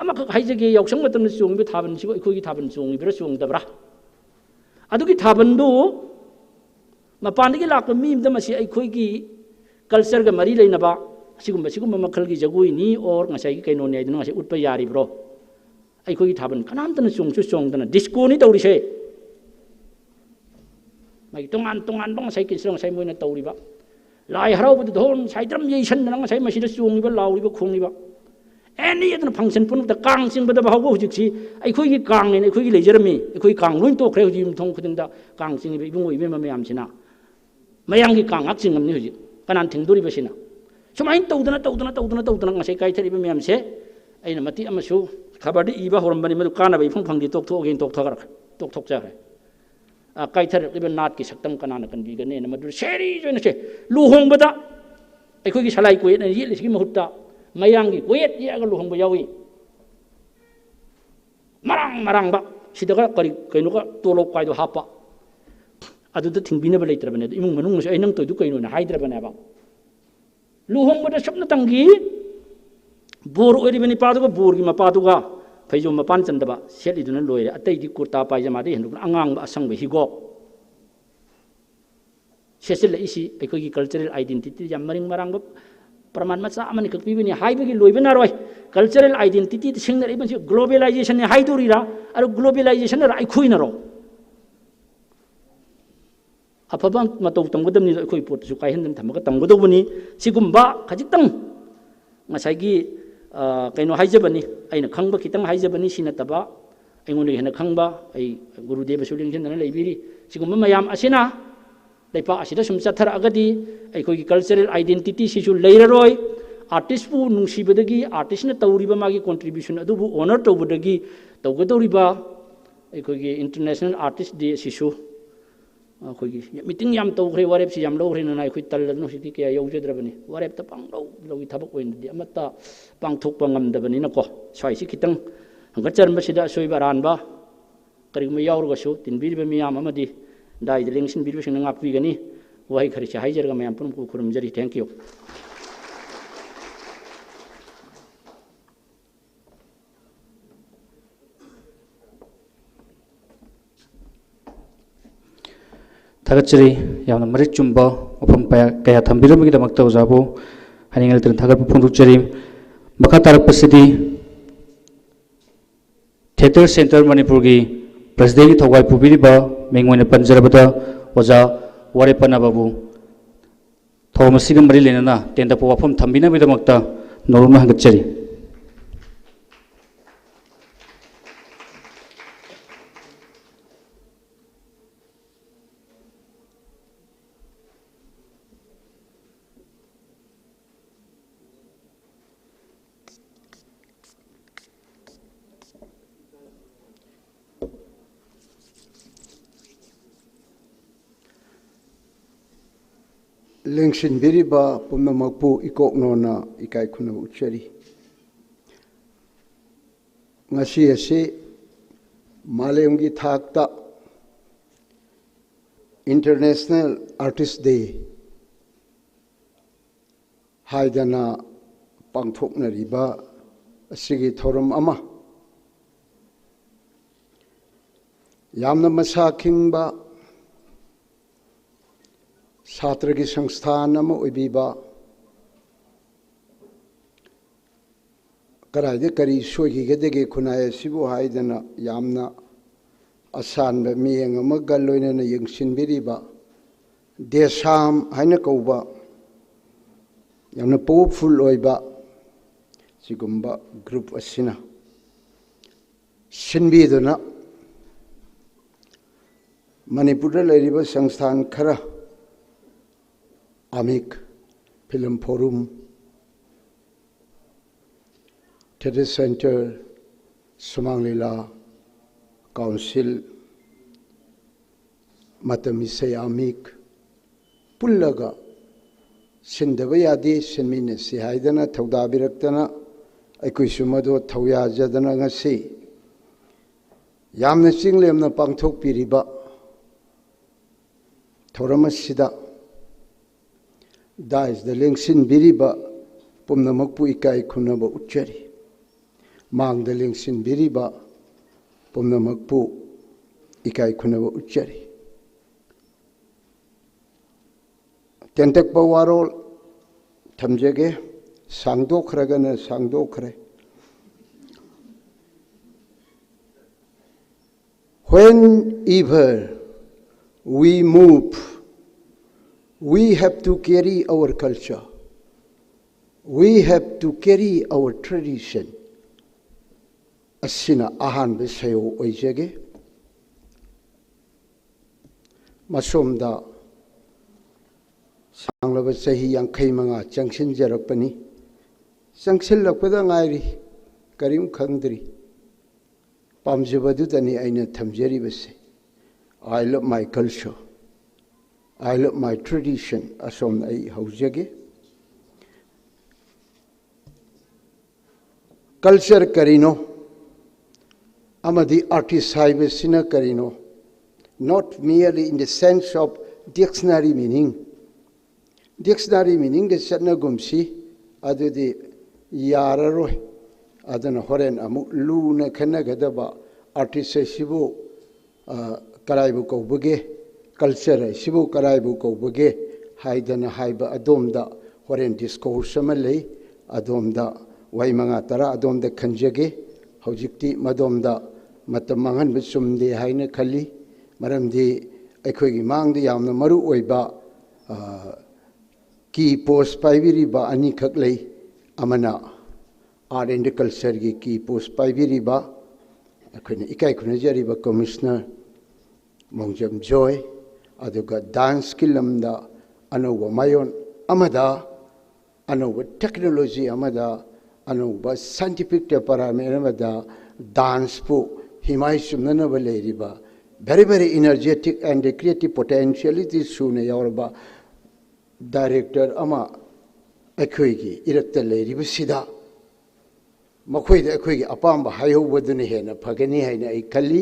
ꯑꯃꯈꯛ ꯍꯥꯏꯖꯒꯦ, ꯌꯥꯎꯁꯪ ꯃꯇꯝꯗ ꯆꯣꯡꯉꯤꯕ ꯊꯥꯕꯜꯁꯤꯕꯨ ꯑꯩꯈꯣꯏꯒꯤ ꯊꯥꯕꯜ ꯆꯣꯡꯉꯤꯕ꯭ꯔꯥ ꯆꯣꯡꯗꯕ꯭ꯔꯥ? ꯑꯗꯨꯒꯤ ꯊꯥꯕꯜꯗꯨ ꯃꯄꯥꯟꯗꯒꯤ ꯂꯥꯛꯄ ꯃꯤ ꯑꯃꯗ ꯃꯁꯤ ꯑꯩꯈꯣꯏꯒꯤ ꯀꯜꯆꯔꯒ ꯃꯔꯤ ꯂꯩꯅꯕ ꯁꯤꯒꯨꯝꯕ, ꯁꯤꯒꯨꯝꯕ ꯃꯈꯜꯒꯤ ꯖꯒꯣꯏꯅꯤ ꯑꯣꯔ ꯉꯁꯥꯏꯒꯤ ꯀꯩꯅꯣꯅꯤ ꯍꯥꯏꯗꯨꯅ ꯉꯁꯥꯏ ꯎꯠꯄ ꯌꯥꯔꯤꯕ꯭ꯔꯣ? ꯑꯩꯈꯣꯏꯒꯤ ꯊꯥꯕꯜ ꯀꯅꯥꯝꯇꯅ ꯆꯣꯡꯁꯨ ꯆꯣꯡꯗꯅ ꯗꯤꯁꯀꯣꯅꯤ ꯇꯧꯔꯤꯁꯦ꯫ ꯃꯥꯒꯤ ꯇꯣꯉꯥꯟ ꯇꯣꯉꯥꯟꯕ ꯉꯁꯥꯏ ꯀꯩꯁꯨ ꯉꯁꯥꯏ ꯃꯣꯏꯅ ꯇꯧꯔꯤꯕ ꯂꯥꯏ ꯍꯔꯥꯎꯕꯗ ꯙꯣꯟ ꯁꯥꯏꯗ꯭ꯔꯝ ꯌꯩꯁꯟꯗꯅ ꯉꯁꯥꯏ ꯃꯁꯤꯗ ꯆꯣꯡꯉꯤꯕ, ꯂꯥꯎꯔꯤꯕ, ꯈꯣꯡꯉꯤꯕ, ꯑꯦꯅꯤ ꯑꯗꯨꯅ ꯐꯪꯁꯟ ꯄꯨꯝꯅꯃꯛꯇ, ꯀꯥꯡ ꯆꯤꯡꯕꯗ ꯐꯥꯎꯕ ꯍꯧꯖꯤꯛꯁꯤ ꯑꯩꯈꯣꯏꯒꯤ ꯀꯥꯡ ꯍꯥꯏꯅ ꯑꯩꯈꯣꯏꯒꯤ ꯂꯩꯖꯔꯝꯃꯤ꯫ ꯑꯩꯈꯣꯏ ꯀꯥꯡ ꯂꯣꯏ ꯇꯣꯛꯈ꯭ꯔꯦ꯫ ꯍꯧꯖꯤꯛ ꯌꯨꯝꯊꯣꯡ ꯈꯨꯗꯤꯡꯗ ꯀꯥꯡ ꯆꯤꯡꯉꯤꯕ ꯏꯕꯨꯡꯉꯣ ꯏꯕꯦꯝꯃ ꯃꯌꯥꯝꯁꯤꯅ ꯃꯌꯥꯝꯒꯤ ꯀꯥꯡ ꯉꯥꯛ ꯆꯤꯡꯉꯝꯅꯤ ꯍꯧꯖꯤꯛ꯫ ꯀꯅꯥꯅ ꯊꯤꯡꯗꯣꯔꯤꯕ ꯁꯤꯅ? ꯁꯨꯃꯥꯏꯅ ꯇꯧꯗꯅ, ꯇꯧꯗꯅ, ꯇꯧꯗꯅ, ꯇꯧꯗꯅ ꯉꯁꯥꯏ ꯀꯥꯏꯊꯔꯛꯏꯕ ꯃꯌꯥꯝꯁꯦ ꯑꯩꯅ ꯃꯇꯦꯛ ꯑꯃꯁꯨ ꯈꯕꯔꯗ ꯏꯕ ꯍꯧꯔꯝꯕꯅꯤ, ꯃꯗꯨ ꯀꯥꯟꯅꯕ ꯏꯐꯪ ꯐꯪꯗꯦ, ꯇꯣꯛꯊꯣꯛꯑꯒꯦꯅ ꯇꯣꯛꯊꯈ꯭ꯔꯦ, ꯇꯣꯛꯊꯣꯛꯆꯈ꯭ꯔꯦ꯫ ꯑ, ꯀꯥꯏꯊꯔꯛꯂꯤꯕ ꯅꯥꯠꯀꯤ ꯁꯛꯇꯝ ꯀꯅꯥꯅ ꯀꯟꯕꯤꯒꯅꯤꯅ ꯃꯗꯨ ꯁꯦꯔꯤꯌꯁ ꯑꯣꯏꯅ ꯁꯦ, ꯂꯨꯍꯣꯡꯕꯗ ꯑꯩꯈꯣꯏꯒꯤ ꯁꯂꯥꯏ ꯀꯣꯌꯦꯠꯅ ꯌꯦꯠꯂꯤꯁꯤꯒꯤ ꯃꯍꯨꯠꯇ ꯃꯌꯥꯡꯒꯤ ꯀꯣꯌꯦꯠ ꯌꯦꯛꯑꯒ ꯂꯨꯍꯣꯡꯕ ꯌꯥꯎꯏ꯫ ꯃꯔꯥꯡ ꯃꯔꯥꯡꯕ, ꯁꯤꯗꯒ ꯀꯔꯤ ꯀꯩꯅꯣꯒ ꯇꯣꯂꯣꯞ ꯀꯥꯏꯗꯣ ꯍꯥꯞꯄ꯫ ꯑꯗꯨꯗ ꯊꯤꯡꯕꯤꯅꯕ ꯂꯩꯇ꯭ꯔꯕꯅꯦ꯫ ꯑꯗꯨ ꯏꯃꯨꯡ ꯃꯅꯨꯡꯅꯁꯨ "ꯑꯩ ꯅꯪ ꯇꯧꯏꯗꯨ ꯀꯩꯅꯣꯅ?" ꯍꯥꯏꯗ꯭ꯔꯕꯅꯦꯕ꯫ ꯂꯨꯍꯣꯡꯕꯗ ꯁꯨꯞꯅꯇꯪꯒꯤ ꯕꯣꯔ ꯑꯣꯏꯔꯤꯕ ꯅꯤꯄꯥꯗꯨꯒ ꯕꯣꯔꯒꯤ ꯃꯄꯥꯗꯨꯒ ꯐꯩꯖꯣꯝ ꯃꯄꯥꯟ ꯆꯟꯗꯕ ꯁꯦꯠꯂꯤꯗꯨꯅ ꯂꯣꯏꯔꯦ꯫ ꯑꯇꯩꯗꯤ ꯀꯨꯔꯇꯥ ꯄꯥꯏꯖꯃꯥꯗꯒꯤ ꯍꯦꯟꯗꯣꯛꯅ ꯑꯉꯥꯡꯕ ꯑꯁꯪꯕ ꯍꯤꯒꯣꯛ꯫ ꯁꯦꯠꯆꯤꯜꯂꯛꯏꯁꯤ ꯑꯩꯈꯣꯏꯒꯤ cultural identity ꯌꯥꯝ ꯃꯔꯤꯡ ꯃꯔꯥꯡꯕ ꯄ꯭ꯔꯃꯥꯟ ꯃꯆꯥ ꯑꯃꯅꯤꯈꯛ ꯄꯤꯕꯅꯤ꯫ ꯍꯥꯏꯕꯒꯤ ꯂꯣꯏꯕ ꯅꯥꯏꯔꯣꯏ꯫ Cultural identity ꯁꯤꯡꯅꯔꯛꯏꯕꯁꯤ globalizationꯅꯤ ꯍꯥꯏꯗꯣꯔꯤꯔꯥ, ꯑꯗꯨ globalizationꯅꯔ ꯑꯩꯈꯣꯏꯅꯔꯣ? ꯑꯐꯕ ꯃꯇꯧ ꯇꯝꯒꯗꯕꯅꯤ, ꯑꯩꯈꯣꯏ ꯄꯣꯠꯇꯨꯁꯨ ꯀꯥꯏꯍꯟꯗꯅ ꯊꯝꯃꯒ ꯇꯝꯒꯗꯧꯕꯅꯤ꯫ ꯁꯤꯒꯨꯝꯕ ꯈꯖꯤꯛꯇꯪ ꯉꯁꯥꯏꯒꯤ, ꯑ, ꯀꯩꯅꯣ ꯍꯥꯏꯖꯕꯅꯤ, ꯑꯩꯅ ꯈꯪꯕ ꯈꯤꯇꯪ ꯍꯥꯏꯖꯕꯅꯤ꯫ ꯁꯤ ꯅꯠꯇꯕ ꯑꯩꯉꯣꯟꯗꯒꯤ ꯍꯦꯟꯅ ꯈꯪꯕ ꯑꯩ ꯒꯨꯔꯨꯗꯦꯕꯁꯨ ꯂꯦꯡꯁꯤꯟꯗꯅ ꯂꯩꯕꯤꯔꯤ꯫ ꯁꯤꯒꯨꯝꯕ ꯃꯌꯥꯝ ꯑꯁꯤꯅ ꯂꯩꯄꯥꯛ ꯑꯁꯤꯗ ꯁꯨꯝ ꯆꯠꯊꯔꯛꯑꯒꯗꯤ ꯑꯩꯈꯣꯏꯒꯤ cultural identityꯁꯤꯁꯨ ꯂꯩꯔꯔꯣꯏ꯫ Artistꯄꯨ ꯅꯨꯡꯁꯤꯕꯗꯒꯤ artistꯅ ꯇꯧꯔꯤꯕ ꯃꯥꯒꯤ contribution ꯑꯗꯨꯕꯨ honour ꯇꯧꯕꯗꯒꯤ ꯇꯧꯒꯗꯧꯔꯤꯕ ꯑꯩꯈꯣꯏꯒꯤ International Artist Day ꯑꯁꯤꯁꯨ ꯑꯩꯈꯣꯏꯒꯤ meeting ꯌꯥꯝ ꯇꯧꯈ꯭ꯔꯦ, ꯋꯥꯔꯦꯞꯁꯤ ꯌꯥꯝ ꯂꯧꯈ꯭ꯔꯦꯅ ꯑꯩꯈꯣꯏ ꯇꯜꯂꯗꯅ ꯍꯧꯖꯤꯛꯇꯤ ꯀꯌꯥ ꯌꯧꯖꯗ꯭ꯔꯕꯅꯤ꯫ ꯋꯥꯔꯦꯞꯇ ꯄꯥꯡꯂꯧ ꯂꯧꯏ, ꯊꯕꯛ ꯑꯣꯏꯅꯗꯤ ꯑꯃꯠꯇ ꯄꯥꯡꯊꯣꯛꯄ ꯉꯝꯗꯕꯅꯤꯅꯀꯣ꯫ ꯁ꯭ꯋꯥꯏꯁꯤ ꯈꯤꯇꯪ ꯍꯪꯒꯠꯆꯔꯝꯕꯁꯤꯗ ꯑꯁꯣꯏꯕ ꯑꯔꯥꯟꯕ ꯀꯔꯤꯒꯨꯝꯕ ꯌꯥꯎꯔꯒꯁꯨ ꯇꯤꯟꯕꯤꯔꯤꯕ ꯃꯤꯌꯥꯝ ꯑꯃꯗꯤ ꯗꯥꯏꯗ ꯂꯦꯡꯁꯤꯟꯕꯤꯔꯤꯕꯁꯤꯡꯅ ꯉꯥꯛꯄꯤꯒꯅꯤ꯫ ꯋꯥꯍꯩ ꯈꯔꯁꯤ ꯍꯥꯏꯖꯔꯒ ꯃꯌꯥꯝ ꯄꯨꯝꯅꯃꯛꯄꯨ ꯈꯨꯔꯨꯝꯖꯔꯤ꯫ Thank you꯫ ꯊꯥꯒꯠꯆꯔꯤ꯫ ꯌꯥꯝꯅ ꯃꯔꯤꯛ ꯆꯨꯝꯕ ꯋꯥꯐꯝ ꯀꯌꯥ, ꯀꯌꯥ ꯊꯝꯕꯤꯔꯝꯕꯒꯤꯗꯃꯛꯇ ꯑꯣꯖꯥꯕꯨ ꯍꯥꯏꯅꯤꯡꯉꯥꯏ ꯂꯩꯇꯅ ꯊꯥꯒꯠꯄ ꯐꯣꯡꯗꯣꯛꯆꯔꯤ꯫ ꯃꯈꯥ ꯇꯥꯔꯛꯄꯁꯤꯗꯤ Theatre Centre ꯃꯅꯤꯄꯨꯔꯒꯤ presidentꯀꯤ ꯊꯧꯒꯜ ꯄꯨꯕꯤꯔꯤꯕ ꯃꯤꯡ ꯑꯣꯏꯅ ꯄꯟꯖꯔꯕꯗ ꯑꯣꯖꯥ ꯋꯥꯔꯦꯞ ꯄꯅꯕꯕꯨ ꯊꯧꯔꯝ ꯑꯁꯤꯒ ꯃꯔꯤ ꯂꯩꯅꯅ ꯇꯦꯟꯇꯛꯄ ꯋꯥꯐꯝ ꯊꯝꯕꯤꯅꯕꯒꯤꯗꯃꯛꯇ ꯅꯧꯔꯨꯝꯅ ꯍꯪꯒꯠꯆꯔꯤ꯫ ꯂꯦꯡꯁꯤꯟꯕꯤꯔꯤꯕ ꯄꯨꯝꯅꯃꯛꯄꯨ ꯏꯀꯣꯛꯅꯣꯅ ꯏꯀꯥꯏ ꯈꯨꯝꯅꯕ ꯎꯠꯆꯔꯤ꯫ ꯉꯁꯤ ꯑꯁꯤ ꯃꯥꯂꯦꯝꯒꯤ ꯊꯥꯛꯇ International Artist Day ꯍꯥꯏꯗꯅ ꯄꯥꯡꯊꯣꯛꯅꯔꯤꯕ ꯑꯁꯤꯒꯤ ꯊꯧꯔꯝ ꯑꯃ ꯌꯥꯝꯅ ꯃꯁꯥ ꯈꯤꯡꯕ ꯁꯥꯇ꯭ꯔꯒꯤ ꯁꯪꯁꯊꯥꯟ ꯑꯃ ꯑꯣꯏꯕꯤꯕ, ꯀꯗꯥꯏꯗ ꯀꯔꯤ ꯁꯣꯏꯈꯤꯒꯗꯒꯦ ꯈꯨꯟꯅꯥꯏ ꯑꯁꯤꯕꯨ ꯍꯥꯏꯗꯅ ꯌꯥꯝꯅ ꯑꯁꯥꯟꯕ ꯃꯤꯠꯌꯦꯡ ꯑꯃꯒ ꯂꯣꯏꯅꯅ ꯌꯦꯡꯁꯤꯟꯕꯤꯔꯤꯕ ꯗꯦꯁꯥꯝ ꯍꯥꯏꯅ ꯀꯧꯕ ꯌꯥꯝꯅ ꯄꯋꯔꯐꯨꯜ ꯑꯣꯏꯕ ꯁꯤꯒꯨꯝꯕ ꯒ꯭ꯔꯨꯞ ꯑꯁꯤꯅ ꯁꯤꯟꯕꯤꯗꯨꯅ ꯃꯅꯤꯄꯨꯔꯗ ꯂꯩꯔꯤꯕ ꯁꯪꯁꯊꯥꯟ ꯈꯔ, ꯑꯃꯤꯛ, ꯐꯤꯂꯝ ꯐꯣꯔꯨꯝ, ꯊꯤꯌꯦꯇꯔ ꯁꯦꯟꯇꯔ, ꯁꯨꯃꯥꯡ ꯂꯤꯂꯥ ꯀꯥꯎꯟꯁꯤꯜ, ꯃꯇꯝ ꯏꯁꯩ ꯑꯃꯤꯛ ꯄꯨꯜꯂꯒ ꯁꯤꯟꯗꯕ ꯌꯥꯗꯦ, ꯁꯤꯟꯃꯤꯟꯅꯁꯤ ꯍꯥꯏꯗꯅ ꯊꯧꯗꯥꯕꯤꯔꯛꯇꯅ ꯑꯩꯈꯣꯏꯁꯨ ꯃꯗꯨ ꯊꯧꯌꯥꯖꯗꯅ ꯉꯁꯤ ꯌꯥꯝꯅ ꯆꯤꯡꯂꯦꯝꯅ ꯄꯥꯡꯊꯣꯛꯄꯤꯔꯤꯕ ꯊꯧꯔꯝ ꯑꯁꯤꯗ ꯗꯥꯏꯁꯇ ꯂꯦꯡꯁꯤꯟꯕꯤꯔꯤꯕ ꯄꯨꯝꯅꯃꯛꯄꯨ ꯏꯀꯥꯏ ꯈꯨꯝꯅꯕ ꯎꯠꯆꯔꯤ꯫ ꯃꯥꯡꯗ ꯂꯦꯡꯁꯤꯟꯕꯤꯔꯤꯕ ꯄꯨꯝꯅꯃꯛꯄꯨ ꯏꯀꯥꯏ ꯈꯨꯝꯅꯕ ꯎꯠꯆꯔꯤ꯫ ꯇꯦꯟꯇꯛꯄ ꯋꯥꯔꯣꯜ ꯊꯝꯖꯒꯦ, ꯁꯥꯡꯗꯣꯛꯈ꯭ꯔꯒꯅ ꯁꯥꯡꯗꯣꯛꯈ꯭ꯔꯦ꯫ Whenever we move, we have to carry our culture. We have to carry our tradition. ꯑꯁꯤꯅ ꯑꯍꯥꯟꯕ ꯁꯩꯌꯧ ꯑꯣꯏꯖꯒꯦ꯫ ꯃꯁꯣꯝꯗ ꯁꯥꯡꯂꯕ ꯆꯍꯤ ꯌꯥꯡꯈꯩ ꯃꯉꯥ ꯆꯪꯁꯤꯟꯖꯔꯛꯄꯅꯤ꯫ ꯆꯪꯁꯤꯜꯂꯛꯄꯗ ꯉꯥꯏꯔꯤ, ꯀꯔꯤꯝ ꯈꯪꯗ꯭ꯔꯤ꯫ ꯄꯥꯝꯖꯕꯗꯨꯗꯅꯤ ꯑꯩꯅ ꯊꯝꯖꯔꯤꯕꯁꯦ꯫ I love my culture, I love my tradition꯫ ꯑꯁꯣꯝꯗ ꯑꯩ ꯍꯧꯖꯒꯦ꯫ ꯀꯜꯆꯔ ꯀꯔꯤꯅꯣ ꯑꯃꯗꯤ ꯑꯥꯔꯇꯤꯁ ꯍꯥꯏꯕꯁꯤꯅ ꯀꯔꯤꯅꯣ? Not merely in the sense of dictionary meaning, Dictionary meaningꯗ ꯆꯠꯅꯒꯨꯝꯁꯤ, ꯑꯗꯨꯗꯤ ꯌꯥꯔꯔꯣꯏ꯫ ꯑꯗꯨꯅ ꯍꯣꯔꯦꯟ ꯑꯃꯨꯛ ꯂꯨꯅ ꯈꯟꯅꯒꯗꯕ, artist ꯑꯁꯤꯕꯨ, ꯑ, ꯀꯔꯥꯏꯕꯨ ꯀꯧꯕꯒꯦ, culture ꯑꯁꯤꯕꯨ ꯀꯔꯥꯏꯕꯨ ꯀꯧꯕꯒꯦ ꯍꯥꯏꯗꯅ ꯍꯥꯏꯕ ꯑꯗꯣꯝꯗ ꯍꯣꯔꯦꯟ discourse ꯑꯃ ꯂꯩ꯫ ꯑꯗꯣꯝꯗ ꯋꯥꯍꯩ ꯃꯉꯥ ꯇꯔꯥ ꯑꯗꯣꯝꯗ ꯈꯟꯖꯒꯦ꯫ ꯍꯧꯖꯤꯛꯇꯤ ꯃꯗꯣꯝꯗ ꯃꯇꯝ ꯃꯥꯡꯍꯟꯕ ꯆꯨꯝꯗꯦ ꯍꯥꯏꯅ ꯈꯜꯂꯤ꯫ ꯃꯔꯝꯗꯤ ꯑꯩꯈꯣꯏꯒꯤ ꯃꯥꯡꯗ ꯌꯥꯝꯅ ꯃꯔꯨ ꯑꯣꯏꯕ, ꯑ, key post ꯄꯥꯏꯕꯤꯔꯤꯕ ꯑꯅꯤꯈꯛ ꯂꯩ꯫ ꯑꯃꯅ Art and Cultureꯒꯤ key post ꯄꯥꯏꯕꯤꯔꯤꯕ, ꯑꯩꯈꯣꯏꯅ ꯏꯀꯥꯏ ꯈꯨꯝꯅꯖꯔꯤꯕ Commissioner ꯃꯣꯡꯖꯝ ꯖꯣꯏ, ꯑꯗꯨꯒ danceꯀꯤ ꯂꯝꯗ ꯑꯅꯧꯕ ꯃꯥꯏꯑꯣꯟ ꯑꯃꯗ, ꯑꯅꯧꯕ technology ꯑꯃꯗ, ꯑꯅꯧꯕ scientific department ꯑꯃꯗ danceꯄꯨ ꯍꯤꯃꯥꯏ ꯆꯨꯝꯅꯅꯕ ꯂꯩꯔꯤꯕ, very, very energetic and creative potentiality ꯁꯨꯅ ꯌꯥꯎꯔꯕ director ꯑꯃ ꯑꯩꯈꯣꯏꯒꯤ ꯏꯔꯛꯇ ꯂꯩꯔꯤꯕꯁꯤꯗ, ꯃꯈꯣꯏꯗ ꯑꯩꯈꯣꯏꯒꯤ ꯑꯄꯥꯝꯕ ꯍꯥꯏꯍꯧꯕꯗꯨꯅ ꯍꯦꯟꯅ ꯐꯒꯅꯤ ꯍꯥꯏꯅ ꯑꯩ ꯈꯜꯂꯤ꯫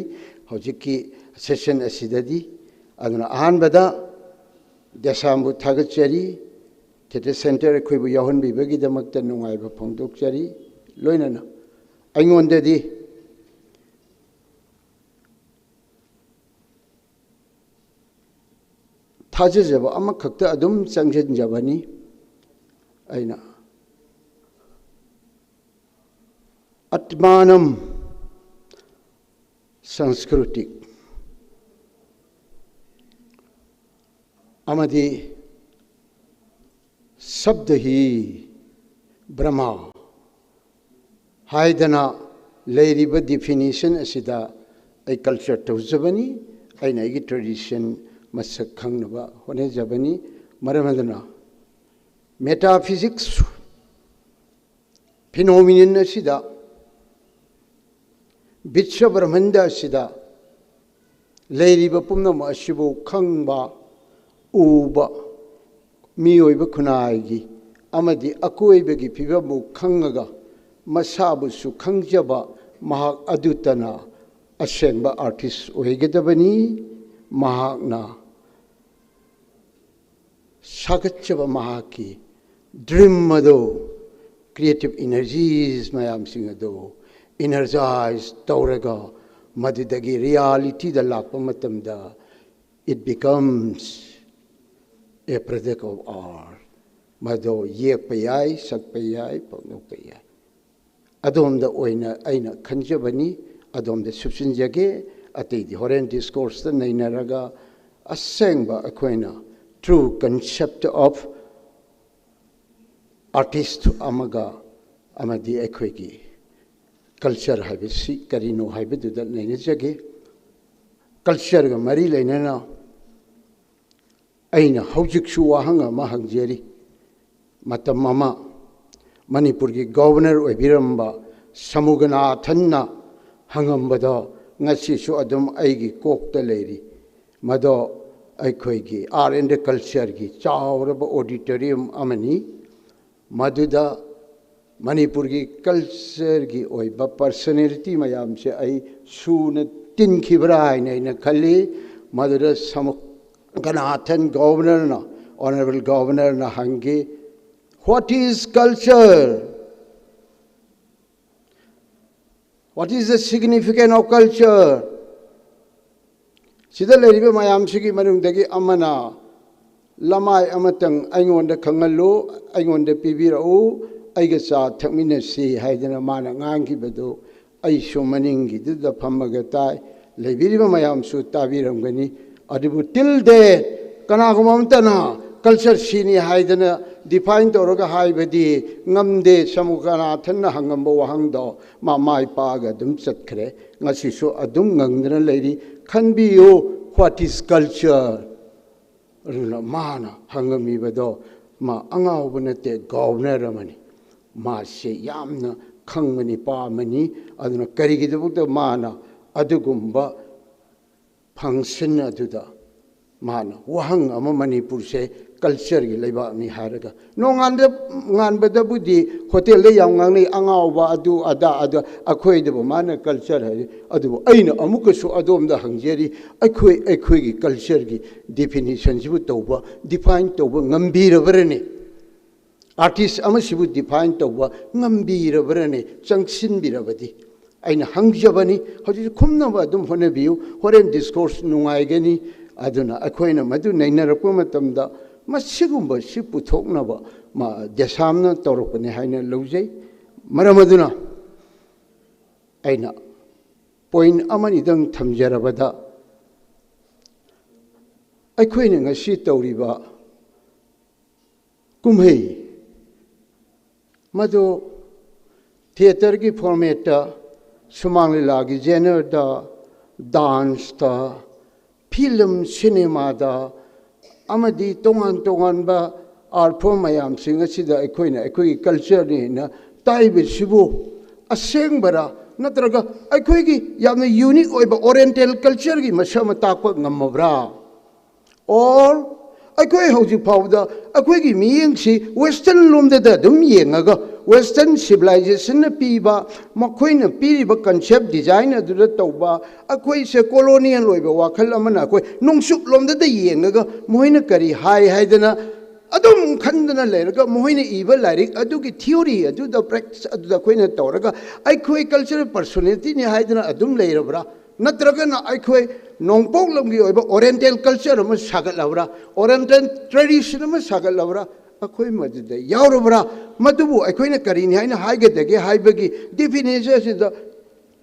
ꯍꯧꯖꯤꯛꯀꯤ session ꯑꯁꯤꯗꯗꯤ꯫ ꯑꯗꯨꯅ ꯑꯍꯥꯟꯕꯗ ꯗꯦꯁꯥꯝꯕꯨ ꯊꯥꯒꯠꯆꯔꯤ, theatre centre ꯑꯩꯈꯣꯏꯕꯨ ꯌꯥꯎꯍꯟꯕꯤꯕꯒꯤꯗꯃꯛꯇ ꯅꯨꯡꯉꯥꯏꯕ ꯐꯣꯡꯗꯣꯛꯆꯔꯤ꯫ ꯂꯣꯏꯅꯅ ꯑꯩꯉꯣꯟꯗꯗꯤ ꯊꯥꯖꯖꯕ ꯑꯃꯈꯛꯇ ꯑꯗꯨꯝ ꯆꯪꯁꯤꯟꯖꯕꯅꯤ꯫ ꯑꯩꯅ ꯑꯠꯃꯥꯅꯝ ꯁꯪꯁꯀ꯭ꯔꯤꯇꯤ ꯑꯃꯗꯤ ꯁꯕꯗ ꯍꯤ ꯕ꯭ꯔꯍꯃ ꯍꯥꯏꯗꯅ ꯂꯩꯔꯤꯕ definition ꯑꯁꯤꯗ ꯑꯩ culture ꯇꯧꯖꯕꯅꯤ꯫ ꯑꯩꯅ ꯑꯩꯒꯤ tradition ꯃꯁꯛ ꯈꯪꯅꯕ ꯍꯣꯠꯅꯖꯕꯅꯤ꯫ ꯃꯔꯝ ꯑꯗꯨꯅ metaphysics phenomenon ꯑꯁꯤꯗ, ꯕꯤꯁ꯭ꯋ ꯕ꯭ꯔꯍꯃꯟꯗ ꯑꯁꯤꯗ ꯂꯩꯔꯤꯕ ꯄꯨꯝꯅꯃꯛ ꯑꯁꯤꯕꯨ ꯈꯪꯕ, ꯎꯕ, ꯃꯤꯑꯣꯏꯕ ꯈꯨꯟꯅꯥꯏꯒꯤ ꯑꯃꯗꯤ ꯑꯀꯣꯏꯕꯒꯤ ꯐꯤꯕꯝꯕꯨ ꯈꯪꯉꯒ ꯃꯁꯥꯕꯨꯁꯨ ꯈꯪꯖꯕ ꯃꯍꯥꯛ ꯑꯗꯨꯇꯅ ꯑꯁꯦꯡꯕ artist ꯑꯣꯏꯒꯗꯕꯅꯤ꯫ ꯃꯍꯥꯛꯅ ꯁꯥꯒꯠꯆꯕ ꯃꯍꯥꯛꯀꯤ dream ꯑꯗꯨ, creative energies ꯃꯌꯥꯝꯁꯤꯡ ꯑꯗꯨ energize ꯇꯧꯔꯒ ꯃꯗꯨꯗꯒꯤ reality ꯗ ꯂꯥꯛꯄ ꯃꯇꯝꯗ it becomes a product of art. ꯃꯗꯨ ꯌꯦꯛꯄ ꯌꯥꯏ, ꯁꯛꯄ ꯌꯥꯏ, ꯐꯣꯡꯗꯣꯛꯄ ꯌꯥꯏ꯫ ꯑꯗꯣꯝꯗ ꯑꯣꯏꯅ ꯑꯩꯅ ꯈꯟꯖꯕꯅꯤ, ꯑꯗꯣꯝꯗ ꯁꯨꯞꯆꯤꯟꯖꯒꯦ꯫ ꯑꯇꯩꯗꯤ ꯍꯣꯔꯦꯟ discourse ꯇ ꯅꯩꯅꯔꯒ ꯑꯁꯦꯡꯕ ꯑꯩꯈꯣꯏꯅ true concept of artist ꯑꯃꯒ ꯑꯃꯗꯤ ꯑꯩꯈꯣꯏꯒꯤ culture ꯍꯥꯏꯕꯁꯤ ꯀꯔꯤꯅꯣ ꯍꯥꯏꯕꯗꯨꯗ ꯅꯩꯅꯖꯒꯦ꯫ Culture ꯒ ꯃꯔꯤ ꯂꯩꯅꯅ ꯑꯩꯅ ꯍꯧꯖꯤꯛꯁꯨ ꯋꯥꯍꯪ ꯑꯃ ꯍꯪꯖꯔꯤ꯫ ꯃꯇꯝ ꯑꯃ ꯃꯅꯤꯄꯨꯔꯒꯤ governor ꯑꯣꯏꯕꯤꯔꯝꯕ ꯁꯃꯨꯒꯅꯥꯊꯟꯅ ꯍꯪꯉꯝꯕꯗꯣ ꯉꯁꯤꯁꯨ ꯑꯗꯨꯝ ꯑꯩꯒꯤ ꯀꯣꯛꯇ ꯂꯩꯔꯤ꯫ ꯃꯗꯣ ꯑꯩꯈꯣꯏꯒꯤ Art and Culture ꯒꯤ ꯆꯥꯎꯔꯕ auditorium ꯑꯃꯅꯤ꯫ ꯃꯗꯨꯗ ꯃꯅꯤꯄꯨꯔꯒꯤ culture ꯒꯤ ꯑꯣꯏꯕ personality ꯃꯌꯥꯝꯁꯦ ꯑꯩ ꯁꯨꯅ ꯇꯤꯟꯈꯤꯕ꯭ꯔꯥ ꯍꯥꯏꯅ ꯑꯩꯅ ꯈꯜꯂꯤ꯫ ꯃꯗꯨꯗ ꯁꯃꯨꯒꯅꯥꯊꯟ governor ꯅ, honourable governor ꯅ ꯍꯪꯈꯤ, "What is culture? What is the significance of culture?" ꯁꯤꯗ ꯂꯩꯔꯤꯕ ꯃꯌꯥꯝꯁꯤꯒꯤ ꯃꯅꯨꯡꯗꯒꯤ ꯑꯃꯅ ꯂꯃꯥꯏ ꯑꯃꯇꯪ ꯑꯩꯉꯣꯟꯗ ꯈꯪꯍꯜꯂꯨ, ꯑꯩꯉꯣꯟꯗ ꯄꯤꯕꯤꯔꯛꯎ, ꯑꯩꯒ ꯆꯥ ꯊꯛꯃꯤꯟꯅꯁꯤ ꯍꯥꯏꯗꯅ ꯃꯥꯅ ꯉꯥꯡꯈꯤꯕꯗꯨ ꯑꯩꯁꯨ ꯃꯅꯤꯡꯒꯤꯗꯨꯗ ꯐꯝꯃꯒ ꯇꯥꯏ꯫ ꯂꯩꯕꯤꯔꯤꯕ ꯃꯌꯥꯝꯁꯨ ꯇꯥꯕꯤꯔꯝꯒꯅꯤ꯫ ꯑꯗꯨꯕꯨ till date ꯀꯅꯥꯒꯨꯝꯕ ꯑꯃꯠꯇꯅ culture ꯁꯤꯅꯤ ꯍꯥꯏꯗꯅ define ꯇꯧꯔꯒ ꯍꯥꯏꯕꯗꯤ ꯉꯝꯗꯦ꯫ ꯁꯃꯨꯒꯅꯥꯊꯟꯅ ꯍꯪꯉꯝꯕ ꯋꯥꯍꯪꯗꯣ ꯃꯥ ꯃꯥꯏ ꯄꯥꯛꯑꯒ ꯑꯗꯨꯝ ꯆꯠꯈ꯭ꯔꯦ꯫ ꯉꯁꯤꯁꯨ ꯑꯗꯨꯝ ꯉꯪꯗꯅ ꯂꯩꯔꯤ꯫ ꯈꯟꯕꯤꯌꯨ, what is culture? ꯑꯗꯨꯅ ꯃꯥꯅ ꯍꯪꯉꯝꯃꯤꯕꯗꯣ ꯃꯥ ꯑꯉꯥꯎꯕ ꯅꯠꯇꯦ, governor ꯑꯃꯅꯤ꯫ ꯃꯥꯁꯦ ꯌꯥꯝꯅ ꯈꯪꯕ ꯅꯤꯄꯥ ꯑꯃꯅꯤ꯫ ꯑꯗꯨꯅ ꯀꯔꯤꯒꯤꯗꯃꯛꯇ ꯃꯥꯅ ꯑꯗꯨꯒꯨꯝꯕ function ꯑꯗꯨꯗ ꯃꯥꯅ ꯋꯥꯍꯪ ꯑꯃ, ꯃꯅꯤꯄꯨꯔꯁꯦ ꯀꯜꯆꯔꯒꯤ ꯂꯩꯕꯥꯛꯅꯤ ꯍꯥꯏꯔꯒ, ꯅꯣꯡꯉꯥꯟꯗ ꯉꯥꯟꯕꯗꯕꯨꯗꯤ ꯍꯣꯇꯦꯜꯗ ꯌꯥꯝ ꯉꯥꯡꯅꯩ, ꯑꯉꯥꯎꯕ, ꯑꯗꯨ ꯑꯗꯥ, ꯑꯗꯨ, ꯑꯩꯈꯣꯏꯗꯕꯨ ꯃꯥꯅ ꯀꯜꯆꯔ ꯍꯥꯏ꯫ ꯑꯗꯨꯕꯨ ꯑꯩꯅ ꯑꯃꯨꯛꯀꯁꯨ ꯑꯗꯣꯝꯗ ꯍꯪꯖꯔꯤ, ꯑꯩꯈꯣꯏ ꯑꯩꯈꯣꯏꯒꯤ ꯀꯜꯆꯔꯒꯤ ꯗꯤꯐꯤꯅꯤꯁꯟꯁꯤꯕꯨ ꯇꯧꯕ, ꯗꯤꯐꯥꯏꯟ ꯇꯧꯕ ꯉꯝꯕꯤꯔꯕ꯭ꯔꯅꯦ? ꯑꯥꯔꯇꯤꯁ ꯑꯃꯁꯤꯕꯨ ꯗꯤꯐꯥꯏꯟ ꯇꯧꯕ ꯉꯝꯕꯤꯔꯕ꯭ꯔꯅꯦ? ꯆꯪꯁꯤꯟꯕꯤꯔꯕꯗꯤ ꯑꯩꯅ ꯍꯪꯖꯕꯅꯤ꯫ ꯍꯧꯖꯤꯛ ꯈꯨꯝꯅꯕ ꯑꯗꯨꯝ ꯍꯣꯠꯅꯕꯤꯌꯨ, ꯍꯣꯔꯦꯟ ꯗꯤꯁꯀꯣꯔꯁ ꯅꯨꯡꯉꯥꯏꯒꯅꯤ꯫ ꯑꯗꯨꯅ ꯑꯩꯈꯣꯏꯅ ꯃꯗꯨ ꯅꯩꯅꯔꯛꯄ ꯃꯇꯝꯗ ꯃꯁꯤꯒꯨꯝꯕꯁꯤ ꯄꯨꯊꯣꯛꯅꯕ ꯃꯥ ꯗꯦꯁꯥꯝꯅ ꯇꯧꯔꯛꯄꯅꯤ ꯍꯥꯏꯅ ꯂꯧꯖꯩ꯫ ꯃꯔꯝ ꯑꯗꯨꯅ ꯑꯩꯅ ꯄꯣꯏꯟ ꯑꯃꯅꯤꯗꯪ ꯊꯝꯖꯔꯕꯗ, ꯑꯩꯈꯣꯏꯅ ꯉꯁꯤ ꯇꯧꯔꯤꯕ ꯀꯨꯝꯍꯩ ꯃꯗꯨ ꯊꯤꯌꯦꯇꯔꯒꯤ ꯐꯣꯔꯃꯦꯠꯇ, ꯁꯨꯃꯥꯡ ꯂꯤꯂꯥꯒꯤ ꯖꯦꯅꯔꯗ, ꯗꯥꯟꯁꯇ, ꯐꯤꯂꯝ ꯁꯤꯅꯦꯃꯥꯗ ꯑꯃꯗꯤ ꯇꯣꯉꯥꯟ ꯇꯣꯉꯥꯟꯕ ꯑꯥꯔꯠ ꯐꯣꯔꯝ ꯃꯌꯥꯝꯁꯤꯡ ꯑꯁꯤꯗ ꯑꯩꯈꯣꯏꯅ ꯑꯩꯈꯣꯏꯒꯤ ꯀꯜꯆꯔꯅꯦꯅ ꯇꯥꯛꯏꯕꯁꯤꯕꯨ ꯑꯁꯦꯡꯕꯔꯥ? ꯅꯠꯇ꯭ꯔꯒ ꯑꯩꯈꯣꯏꯒꯤ ꯌꯥꯝꯅ ꯌꯨꯅꯤꯛ ꯑꯣꯏꯕ ꯑꯣꯔꯤꯌꯦꯟꯇꯦꯜ ꯀꯜꯆꯔꯒꯤ ꯃꯁꯛ ꯑꯃ ꯇꯥꯛꯄ ꯉꯝꯃꯕ꯭ꯔꯥ? ꯑꯣꯔ ꯑꯩꯈꯣꯏ ꯍꯧꯖꯤꯛ ꯐꯥꯎꯕꯗ ꯑꯩꯈꯣꯏꯒꯤ ꯃꯤꯠꯌꯦꯡꯁꯤ ꯋꯦꯁꯇꯔꯟ ꯂꯣꯝꯗꯗ ꯑꯗꯨꯝ ꯌꯦꯡꯉꯒ, ꯋꯦꯁꯇꯔꯟ ꯁꯤꯚꯤꯂꯥꯏꯖꯦꯁꯟꯅ ꯄꯤꯕ, ꯃꯈꯣꯏꯅ ꯄꯤꯔꯤꯕ ꯀꯟꯁꯦꯞ ꯗꯤꯖꯥꯏꯟ ꯑꯗꯨꯗ ꯇꯧꯕ, ꯑꯩꯈꯣꯏꯁꯦ ꯀꯣꯂꯣꯅꯤꯌꯦꯜ ꯑꯣꯏꯕ ꯋꯥꯈꯜ ꯑꯃꯅ ꯑꯩꯈꯣꯏ ꯅꯣꯡꯆꯨꯞ ꯂꯣꯝꯗꯗ ꯌꯦꯡꯉꯒ ꯃꯣꯏꯅ ꯀꯔꯤ ꯍꯥꯏ ꯍꯥꯏꯗꯅ ꯑꯗꯨꯝ ꯈꯟꯗꯅ ꯂꯩꯔꯒ, ꯃꯈꯣꯏꯅ ꯏꯕ ꯂꯥꯏꯔꯤꯛ ꯑꯗꯨꯒꯤ ꯊꯤꯑꯣꯔꯤ ꯑꯗꯨꯗ, ꯄ꯭ꯔꯦꯛꯇꯤꯁ ꯑꯗꯨꯗ ꯑꯩꯈꯣꯏꯅ ꯇꯧꯔꯒ, ꯑꯩꯈꯣꯏ ꯀꯜꯆꯔꯦꯜ ꯄꯔꯁꯣꯅꯦꯂꯤꯇꯤꯅꯤ ꯍꯥꯏꯗꯅ ꯑꯗꯨꯝ ꯂꯩꯔꯕ꯭ꯔꯥ? ꯅꯠꯇ꯭ꯔꯒꯅ ꯑꯩꯈꯣꯏ ꯅꯣꯡꯄꯣꯛ ꯂꯝꯒꯤ ꯑꯣꯏꯕ ꯑꯣꯔꯤꯌꯦꯟꯇꯦꯜ ꯀꯜꯆꯔ ꯑꯃ ꯁꯥꯒꯠꯂꯕ꯭ꯔꯥ? ꯑꯣꯔꯤꯌꯦꯟꯇꯦꯜ ꯇ꯭ꯔꯦꯗꯤꯁꯟ ꯑꯃ ꯁꯥꯒꯠꯂꯕ꯭ꯔꯥ? ꯑꯩꯈꯣꯏ ꯃꯗꯨꯗ ꯌꯥꯎꯔꯕ꯭ꯔꯥ? ꯃꯗꯨꯕꯨ ꯑꯩꯈꯣꯏꯅ ꯀꯔꯤꯅꯤ ꯍꯥꯏꯅ ꯍꯥꯏꯒꯗꯒꯦ ꯍꯥꯏꯕꯒꯤ ꯗꯤꯐꯤꯅꯤꯁꯟ ꯑꯁꯤꯗ,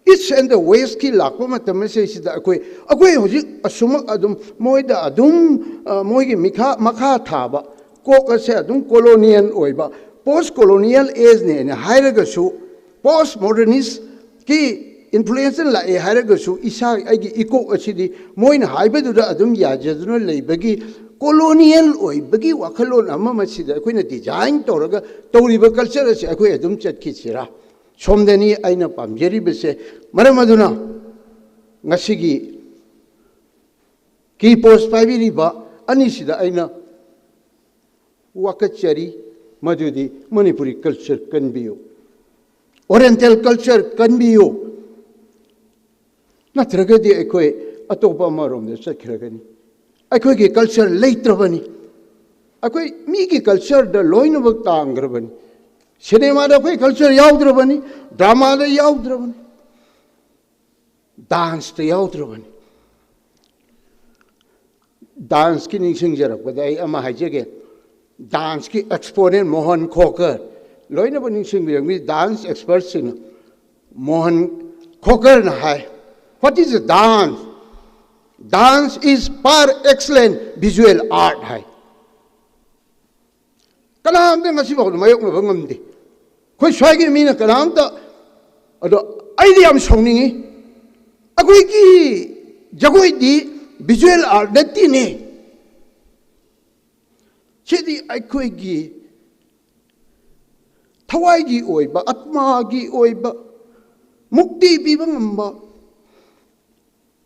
ꯏꯁ ꯑꯦꯟ ꯗ ꯋꯦꯁꯀꯤ ꯂꯥꯛꯄ ꯃꯇꯝ ꯑꯁꯤꯗ ꯑꯩꯈꯣꯏ, ꯑꯩꯈꯣꯏ ꯍꯧꯖꯤꯛ ꯑꯁꯨꯃꯛ ꯑꯗꯨꯝ ꯃꯣꯏꯗ ꯑꯗꯨꯝ, ꯑ, ꯃꯣꯏꯒꯤ ꯃꯤꯈꯥ, ꯃꯈꯥ ꯊꯥꯕ ꯀꯣꯛ ꯑꯁꯦ ꯑꯗꯨꯝ ꯀꯣꯂꯣꯅꯤꯌꯦꯜ ꯑꯣꯏꯕ, ꯄꯣꯁ ꯀꯣꯂꯣꯅꯤꯌꯦꯜ ꯑꯦꯖꯅꯦꯅ ꯍꯥꯏꯔꯒꯁꯨ, ꯄꯣꯁ ꯃꯣꯗꯔꯅꯤꯁꯀꯤ ꯏꯟꯐ꯭ꯂꯨꯌꯦꯟꯁꯅ ꯂꯥꯛꯑꯦ ꯍꯥꯏꯔꯒꯁꯨ, ꯏꯁꯥ, ꯑꯩꯒꯤ ꯏꯀꯣꯛ ꯑꯁꯤꯗꯤ ꯃꯣꯏꯅ ꯍꯥꯏꯕꯗꯨꯗ ꯑꯗꯨꯝ ꯌꯥꯖꯗꯨꯅ ꯂꯩꯕꯒꯤ ꯀꯣꯂꯣꯅꯤꯌꯦꯜ ꯑꯣꯏꯕꯒꯤ ꯋꯥꯈꯜꯂꯣꯟ ꯑꯃ ꯃꯁꯤꯗ ꯑꯩꯈꯣꯏꯅ ꯗꯤꯖꯥꯏꯟ ꯇꯧꯔꯒ ꯇꯧꯔꯤꯕ ꯀꯜꯆꯔ ꯑꯁꯤ ꯑꯩꯈꯣꯏ ꯑꯗꯨꯝ ꯆꯠꯈꯤꯁꯤꯔꯥ? ꯁꯣꯝꯗꯅꯤ ꯑꯩꯅ ꯄꯥꯝꯖꯔꯤꯕꯁꯦ꯫ ꯃꯔꯝ ꯑꯗꯨꯅ ꯉꯁꯤꯒꯤ ꯀꯤ ꯄꯣꯁ ꯄꯥꯏꯕꯤꯔꯤꯕ ꯑꯅꯤꯁꯤꯗ ꯑꯩꯅ ꯋꯥꯀꯠꯆꯔꯤ꯫ ꯃꯗꯨꯗꯤ ꯃꯅꯤꯄꯨꯔꯤ ꯀꯜꯆꯔ ꯀꯟꯕꯤꯌꯨ, ꯑꯣꯔꯤꯌꯦꯟꯇꯦꯜ ꯀꯜꯆꯔ ꯀꯟꯕꯤꯌꯨ꯫ ꯅꯠꯇ꯭ꯔꯒꯗꯤ ꯑꯩꯈꯣꯏ ꯑꯇꯣꯞꯄ ꯑꯃꯔꯣꯝꯗ ꯆꯠꯈ꯭ꯔꯒꯅꯤ꯫ ꯑꯩꯈꯣꯏꯒꯤ ꯀꯜꯆꯔ ꯂꯩꯇ꯭ꯔꯕꯅꯤ꯫ ꯑꯩꯈꯣꯏ ꯃꯤꯒꯤ ꯀꯜꯆꯔꯗ ꯂꯣꯏꯅꯃꯛ ꯇꯥꯡꯈ꯭ꯔꯕꯅꯤ꯫ ꯁꯤꯅꯦꯃꯥꯗ ꯑꯩꯈꯣꯏ ꯀꯜꯆꯔ ꯌꯥꯎꯗ꯭ꯔꯕꯅꯤ, ꯗ꯭ꯔꯃꯥꯗ ꯌꯥꯎꯗ꯭ꯔꯕꯅꯤ, ꯗꯥꯟꯁꯇ ꯌꯥꯎꯗ꯭ꯔꯕꯅꯤ꯫ ꯗꯥꯟꯁꯀꯤ ꯅꯤꯡꯁꯤꯡꯖꯔꯛꯄꯗ ꯑꯩ ꯑꯃ ꯍꯥꯏꯖꯒꯦ꯫ ꯗꯥꯟꯁꯀꯤ ꯑꯦꯛꯁꯄꯣꯅꯦꯟ ꯃꯣꯍꯟ ꯈꯣꯀꯔ, ꯂꯣꯏꯅꯃꯛ ꯅꯤꯡꯁꯤꯡꯕꯤꯔꯝꯒꯅꯤ ꯗꯥꯟꯁ ꯑꯦꯛꯁꯄꯔꯠꯁꯤꯡꯅ꯫ ꯃꯣꯍꯟ ꯈꯣꯀꯔꯅ ꯍꯥꯏ, "What is a dance? Dance is par excellence visual art" ꯍꯥꯏ꯫ ꯀꯅꯥꯝꯇ ꯉꯁꯤꯐꯥꯎꯗ ꯃꯥꯌꯣꯛꯅꯕ ꯉꯝꯗꯦ꯫ ꯑꯩꯈꯣꯏ ꯁ꯭ꯋꯥꯏꯒꯤ ꯃꯤꯅ ꯀꯅꯥꯝꯇ꯫ ꯑꯗꯣ ꯑꯩꯗꯤ ꯌꯥꯝ ꯁꯥꯎꯅꯤꯡꯉꯤ꯫ ꯑꯩꯈꯣꯏꯒꯤ ꯖꯒꯣꯏꯗꯤ ꯚꯤꯖꯨꯋꯦꯜ ꯑꯥꯔꯠ ꯅꯠꯇꯦꯅꯦ꯫ ꯁꯤꯗꯤ ꯑꯩꯈꯣꯏꯒꯤ ꯊꯋꯥꯏꯒꯤ ꯑꯣꯏꯕ, ꯑꯥꯠꯃꯥꯒꯤ ꯑꯣꯏꯕ, ꯃꯨꯛꯇꯤ ꯄꯤꯕ ꯉꯝꯕ,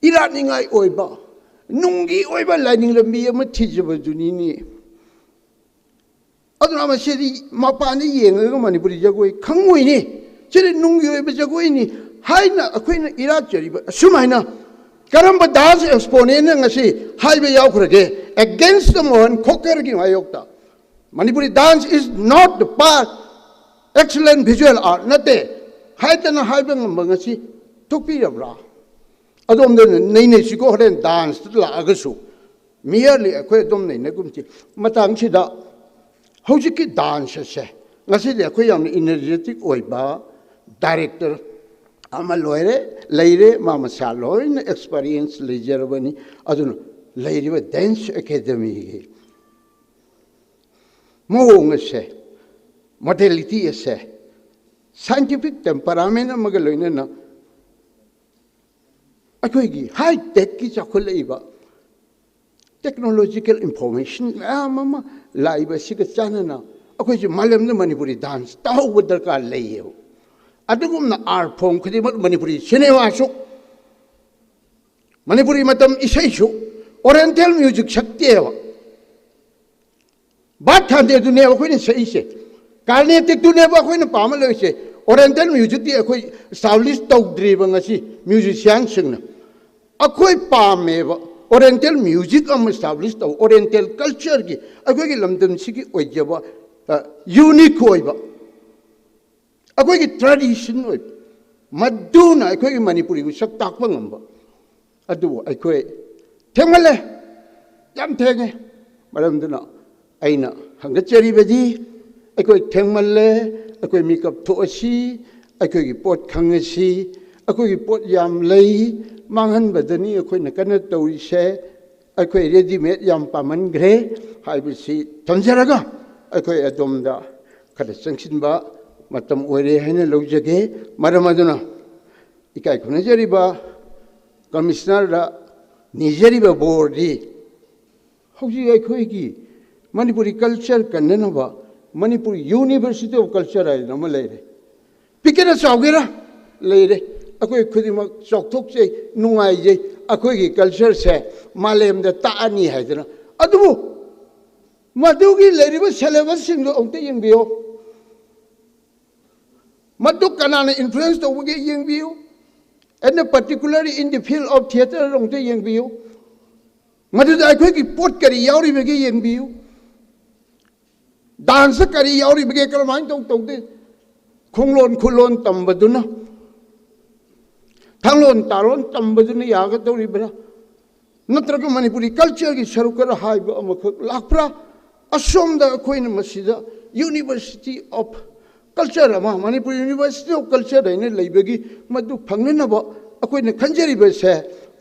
ꯏꯔꯥꯠꯅꯤꯡꯉꯥꯏ ꯑꯣꯏꯕ, ꯅꯨꯡꯒꯤ ꯑꯣꯏꯕ ꯂꯥꯏꯅꯤꯡ ꯂꯝꯕꯤ ꯑꯃ ꯊꯤꯖꯕꯗꯨꯅꯤꯅꯦ꯫ ꯑꯗꯨꯅ ꯃꯁꯤꯗꯤ ꯃꯄꯥꯟꯗ ꯌꯦꯡꯉꯒ ꯃꯅꯤꯄꯨꯔꯤ ꯖꯒꯣꯏ ꯈꯪꯉꯣꯏꯅꯤ, ꯁꯤꯗꯤ ꯅꯨꯡꯒꯤ ꯑꯣꯏꯕ ꯖꯒꯣꯏꯅꯤ ꯍꯥꯏꯅ ꯑꯩꯈꯣꯏꯅ ꯏꯔꯥꯠꯆꯔꯤꯕ ꯑꯁꯨꯃꯥꯏꯅ ꯀꯔꯝꯕ ꯗꯥꯟꯁ ꯑꯦꯛꯁꯄꯣꯅꯦꯟꯅ ꯉꯁꯤ ꯍꯥꯏꯕ ꯌꯥꯎꯈ꯭ꯔꯒꯦ? Against the ꯃꯣꯍꯟ ꯈꯣꯀꯔꯒꯤ ꯃꯥꯌꯣꯛꯇ, "Manipuri dance is not the par excellence visual art ꯅꯠꯇꯦ" ꯍꯥꯏꯗꯅ ꯍꯥꯏꯕ ꯉꯝꯕ ꯉꯁꯤ ꯊꯣꯛꯄꯤꯔꯕ꯭ꯔꯥ? ꯑꯗꯣꯝꯗ ꯅꯩꯅꯁꯤꯀꯣ, ꯍꯣꯔꯦꯟ ꯗꯥꯟꯁꯇ ꯂꯥꯛꯑꯒꯁꯨ꯫ ꯃꯤꯌꯔꯂꯤ ꯑꯩꯈꯣꯏ ꯑꯗꯨꯝ ꯅꯩꯅꯒꯨꯝꯁꯤ꯫ ꯃꯇꯥꯡꯁꯤꯗ ꯍꯧꯖꯤꯛꯀꯤ ꯗꯥꯟꯁ ꯑꯁꯦ ꯉꯁꯤꯗꯤ ꯑꯩꯈꯣꯏ ꯌꯥꯝꯅ ꯏꯅꯔꯖꯦꯇꯤꯛ ꯑꯣꯏꯕ ꯗꯥꯏꯔꯦꯛꯇꯔ ꯑꯃ ꯂꯣꯏꯔꯦ, ꯂꯩꯔꯦ, ꯃꯥ ꯃꯁꯥ ꯂꯣꯏꯅ ꯑꯦꯛꯁꯄꯔꯤꯌꯦꯟꯁ ꯂꯩꯖꯔꯕꯅꯤ꯫ ꯑꯗꯨꯅ ꯂꯩꯔꯤꯕ ꯗꯦꯟꯁ ꯑꯦꯀꯥꯗꯃꯤꯒꯤ ꯃꯑꯣꯡ ꯑꯁꯦ, ꯃꯣꯗꯦꯂꯤꯇꯤ ꯑꯁꯦ, ꯁꯥꯏꯟꯇꯤꯐꯤꯛ ꯇꯦꯝꯄꯔꯥꯃꯦꯟ ꯑꯃꯒ ꯂꯣꯏꯅꯅ ꯑꯩꯈꯣꯏꯒꯤ ꯍꯥꯏ ꯇꯦꯛꯀꯤ ꯆꯥꯎꯈꯠꯂꯛꯏꯕ ꯇꯦꯛꯅꯣꯂꯣꯖꯤꯀꯦꯜ ꯏꯟꯐꯣꯔꯃꯦꯁꯟ ꯃꯌꯥꯝ ꯑꯃ ꯂꯥꯛꯏꯕ ꯑꯁꯤꯒ ꯆꯥꯟꯅꯅ ꯑꯩꯈꯣꯏꯁꯦ ꯃꯥꯂꯦꯝꯗ ꯃꯅꯤꯄꯨꯔꯤ ꯗꯥꯟꯁ ꯇꯧꯍꯧꯕ ꯗꯔꯀꯥꯔ ꯂꯩꯌꯦꯕ꯫ ꯑꯗꯨꯒꯨꯝꯅ ꯑꯥꯔꯠ ꯐꯣꯝ ꯈꯨꯗꯤꯡꯃꯛ, ꯃꯅꯤꯄꯨꯔꯤ ꯁꯤꯅꯦꯃꯥꯁꯨ, ꯃꯅꯤꯄꯨꯔꯤ ꯃꯇꯝ ꯏꯁꯩꯁꯨ, ꯑꯣꯔꯤꯌꯦꯟꯇꯦꯜ ꯃ꯭ꯌꯨꯖꯤꯛ ꯁꯛꯇꯦꯕ꯫ ꯕꯥꯠ ꯊꯥꯟꯗꯦꯗꯨꯅꯦꯕ ꯑꯩꯈꯣꯏꯅ ꯁꯛꯏꯁꯦ, ꯀꯥꯔꯅꯦꯇꯤꯛꯇꯨꯅꯦꯕ ꯑꯩꯈꯣꯏꯅ ꯄꯥꯝꯃ ꯂꯩꯔꯤꯁꯦ꯫ ꯑꯣꯔꯤꯌꯦꯟꯇꯦꯜ ꯃ꯭ꯌꯨꯖꯤꯛꯇꯤ ꯑꯩꯈꯣꯏ ꯏꯁꯇꯥꯕ꯭ꯂꯤꯁ ꯇꯧꯗ꯭ꯔꯤꯕ ꯉꯁꯤ ꯃ꯭ꯌꯨꯖꯤꯁꯤꯌꯥꯟꯁꯤꯡꯅ꯫ ꯑꯩꯈꯣꯏ ꯄꯥꯝꯃꯦꯕ ꯑꯣꯔꯤꯌꯦꯟꯇꯦꯜ ꯃ꯭ꯌꯨꯖꯤꯛ ꯑꯃ ꯏꯁꯇꯥꯕ꯭ꯂꯤꯁ ꯇꯧ, ꯑꯣꯔꯤꯌꯦꯟꯇꯦꯜ ꯀꯜꯆꯔꯒꯤ, ꯑꯩꯈꯣꯏꯒꯤ ꯂꯝꯗꯝꯁꯤꯒꯤ ꯑꯣꯏꯖꯕ ꯌꯨꯅꯤꯛ ꯑꯣꯏꯕ, ꯑꯩꯈꯣꯏꯒꯤ ꯇ꯭ꯔꯦꯗꯤꯁꯟ ꯑꯣꯏꯕ, ꯃꯗꯨꯅ ꯑꯩꯈꯣꯏꯒꯤ ꯃꯅꯤꯄꯨꯔꯤꯕꯨ ꯁꯛ ꯇꯥꯛꯄ ꯉꯝꯕ꯫ ꯑꯗꯨꯕꯨ ꯑꯩꯈꯣꯏ ꯊꯦꯡꯃꯜꯂꯦ, ꯌꯥꯝ ꯊꯦꯡꯉꯦ꯫ ꯃꯔꯝꯗꯨꯅ ꯑꯩꯅ ꯍꯪꯒꯠꯆꯔꯤꯕꯗꯤ, ꯑꯩꯈꯣꯏ ꯊꯦꯡꯃꯜꯂꯦ, ꯑꯩꯈꯣꯏ ꯃꯤꯀꯞ ꯊꯣꯛꯑꯁꯤ, ꯑꯩꯈꯣꯏꯒꯤ ꯄꯣꯠ ꯈꯪꯉꯁꯤ꯫ ꯑꯩꯈꯣꯏꯒꯤ ꯄꯣꯠ ꯌꯥꯝ ꯂꯩ, ꯃꯥꯡꯍꯟꯕꯗꯅꯤ ꯑꯩꯈꯣꯏꯅ ꯀꯟꯅ ꯇꯧꯔꯤꯁꯦ꯫ ꯑꯩꯈꯣꯏ ꯔꯦꯗꯤꯃꯦꯗ ꯌꯥꯝ ꯄꯥꯝꯃꯟꯈ꯭ꯔꯦ ꯍꯥꯏꯕꯁꯤ ꯊꯝꯖꯔꯒ, ꯑꯩꯈꯣꯏ ꯑꯗꯣꯝꯗ ꯈꯔ ꯆꯪꯁꯤꯟꯕ ꯃꯇꯝ ꯑꯣꯏꯔꯦ ꯍꯥꯏꯅ ꯂꯧꯖꯒꯦ꯫ ꯃꯔꯝ ꯑꯗꯨꯅ ꯏꯀꯥꯏ ꯈꯨꯝꯅꯖꯔꯤꯕ ꯀꯃꯤꯁꯅꯔꯗ ꯅꯤꯖꯔꯤꯕ ꯕꯣꯔꯗꯤ, ꯍꯧꯖꯤꯛ ꯑꯩꯈꯣꯏꯒꯤ ꯃꯅꯤꯄꯨꯔꯤ ꯀꯜꯆꯔ ꯀꯟꯅꯅꯕ ꯃꯅꯤꯄꯨꯔ ꯌꯨꯅꯤꯚꯔꯁꯤꯇꯤ ꯑꯣꯐ ꯀꯜꯆꯔ ꯍꯥꯏꯗꯅ ꯑꯃ ꯂꯩꯔꯦ꯫ ꯄꯤꯛꯀꯦꯔꯥ ꯆꯥꯎꯒꯦꯔꯥ ꯂꯩꯔꯦ, ꯑꯩꯈꯣꯏ ꯈꯨꯗꯤꯡꯃꯛ ꯆꯥꯎꯊꯣꯛꯆꯩ, ꯅꯨꯡꯉꯥꯏꯖꯩ꯫ ꯑꯩꯈꯣꯏꯒꯤ ꯀꯜꯆꯔꯁꯦ ꯃꯥꯂꯦꯝꯗ ꯇꯥꯛꯑꯅꯤ ꯍꯥꯏꯗꯅ꯫ ꯑꯗꯨꯕꯨ ꯃꯗꯨꯒꯤ ꯂꯩꯔꯤꯕ ꯁꯦꯂꯦꯕꯁꯁꯤꯡꯗꯣ ꯑꯃꯨꯛꯇ ꯌꯦꯡꯕꯤꯌꯨ꯫ ꯃꯗꯨ ꯀꯅꯥꯅ ꯏꯟꯐ꯭ꯂꯨꯌꯦꯟꯁ ꯇꯧꯕꯒꯦ ꯌꯦꯡꯕꯤꯌꯨ꯫ And particularly in the field of theatre ꯑꯃꯨꯛꯇ ꯌꯦꯡꯕꯤꯌꯨ꯫ ꯃꯗꯨꯗ ꯑꯩꯈꯣꯏꯒꯤ ꯄꯣꯠ ꯀꯔꯤ ꯌꯥꯎꯔꯤꯕꯒꯦ ꯌꯦꯡꯕꯤꯌꯨ꯫ ꯗꯥꯟꯁꯇ ꯀꯔꯤ ꯌꯥꯎꯔꯤꯕꯒꯦ, ꯀꯔꯝꯍꯥꯏꯅ ꯇꯧ ꯇꯧꯗꯦ? ꯈꯣꯡꯂꯣꯟ ꯈꯨꯂꯣꯟ ꯇꯝꯕꯗꯨꯅ, ꯊꯥꯡꯂꯣꯟ ꯇꯥꯔꯣꯟ ꯇꯝꯕꯗꯨꯅ ꯌꯥꯒꯗꯧꯔꯤꯕ꯭ꯔꯥ? ꯅꯠꯇ꯭ꯔꯒ ꯃꯅꯤꯄꯨꯔꯤ ꯀꯜꯆꯔꯒꯤ ꯁꯔꯨꯛ ꯈꯔ ꯍꯥꯏꯕ ꯑꯃꯈꯛ ꯂꯥꯛꯄ꯭ꯔꯥ? ꯑꯁꯣꯝꯗ ꯑꯩꯈꯣꯏꯅ ꯃꯁꯤꯗ ꯌꯨꯅꯤꯚꯔꯁꯤꯇꯤ ꯑꯣꯐ ꯀꯜꯆꯔ ꯑꯃ, ꯃꯅꯤꯄꯨꯔ ꯌꯨꯅꯤꯚꯔꯁꯤꯇꯤ ꯑꯣꯐ ꯀꯜꯆꯔ ꯍꯥꯏꯅ ꯂꯩꯕꯒꯤ, ꯃꯗꯨ ꯐꯪꯅꯅꯕ ꯑꯩꯈꯣꯏꯅ ꯈꯟꯖꯔꯤꯕꯁꯦ,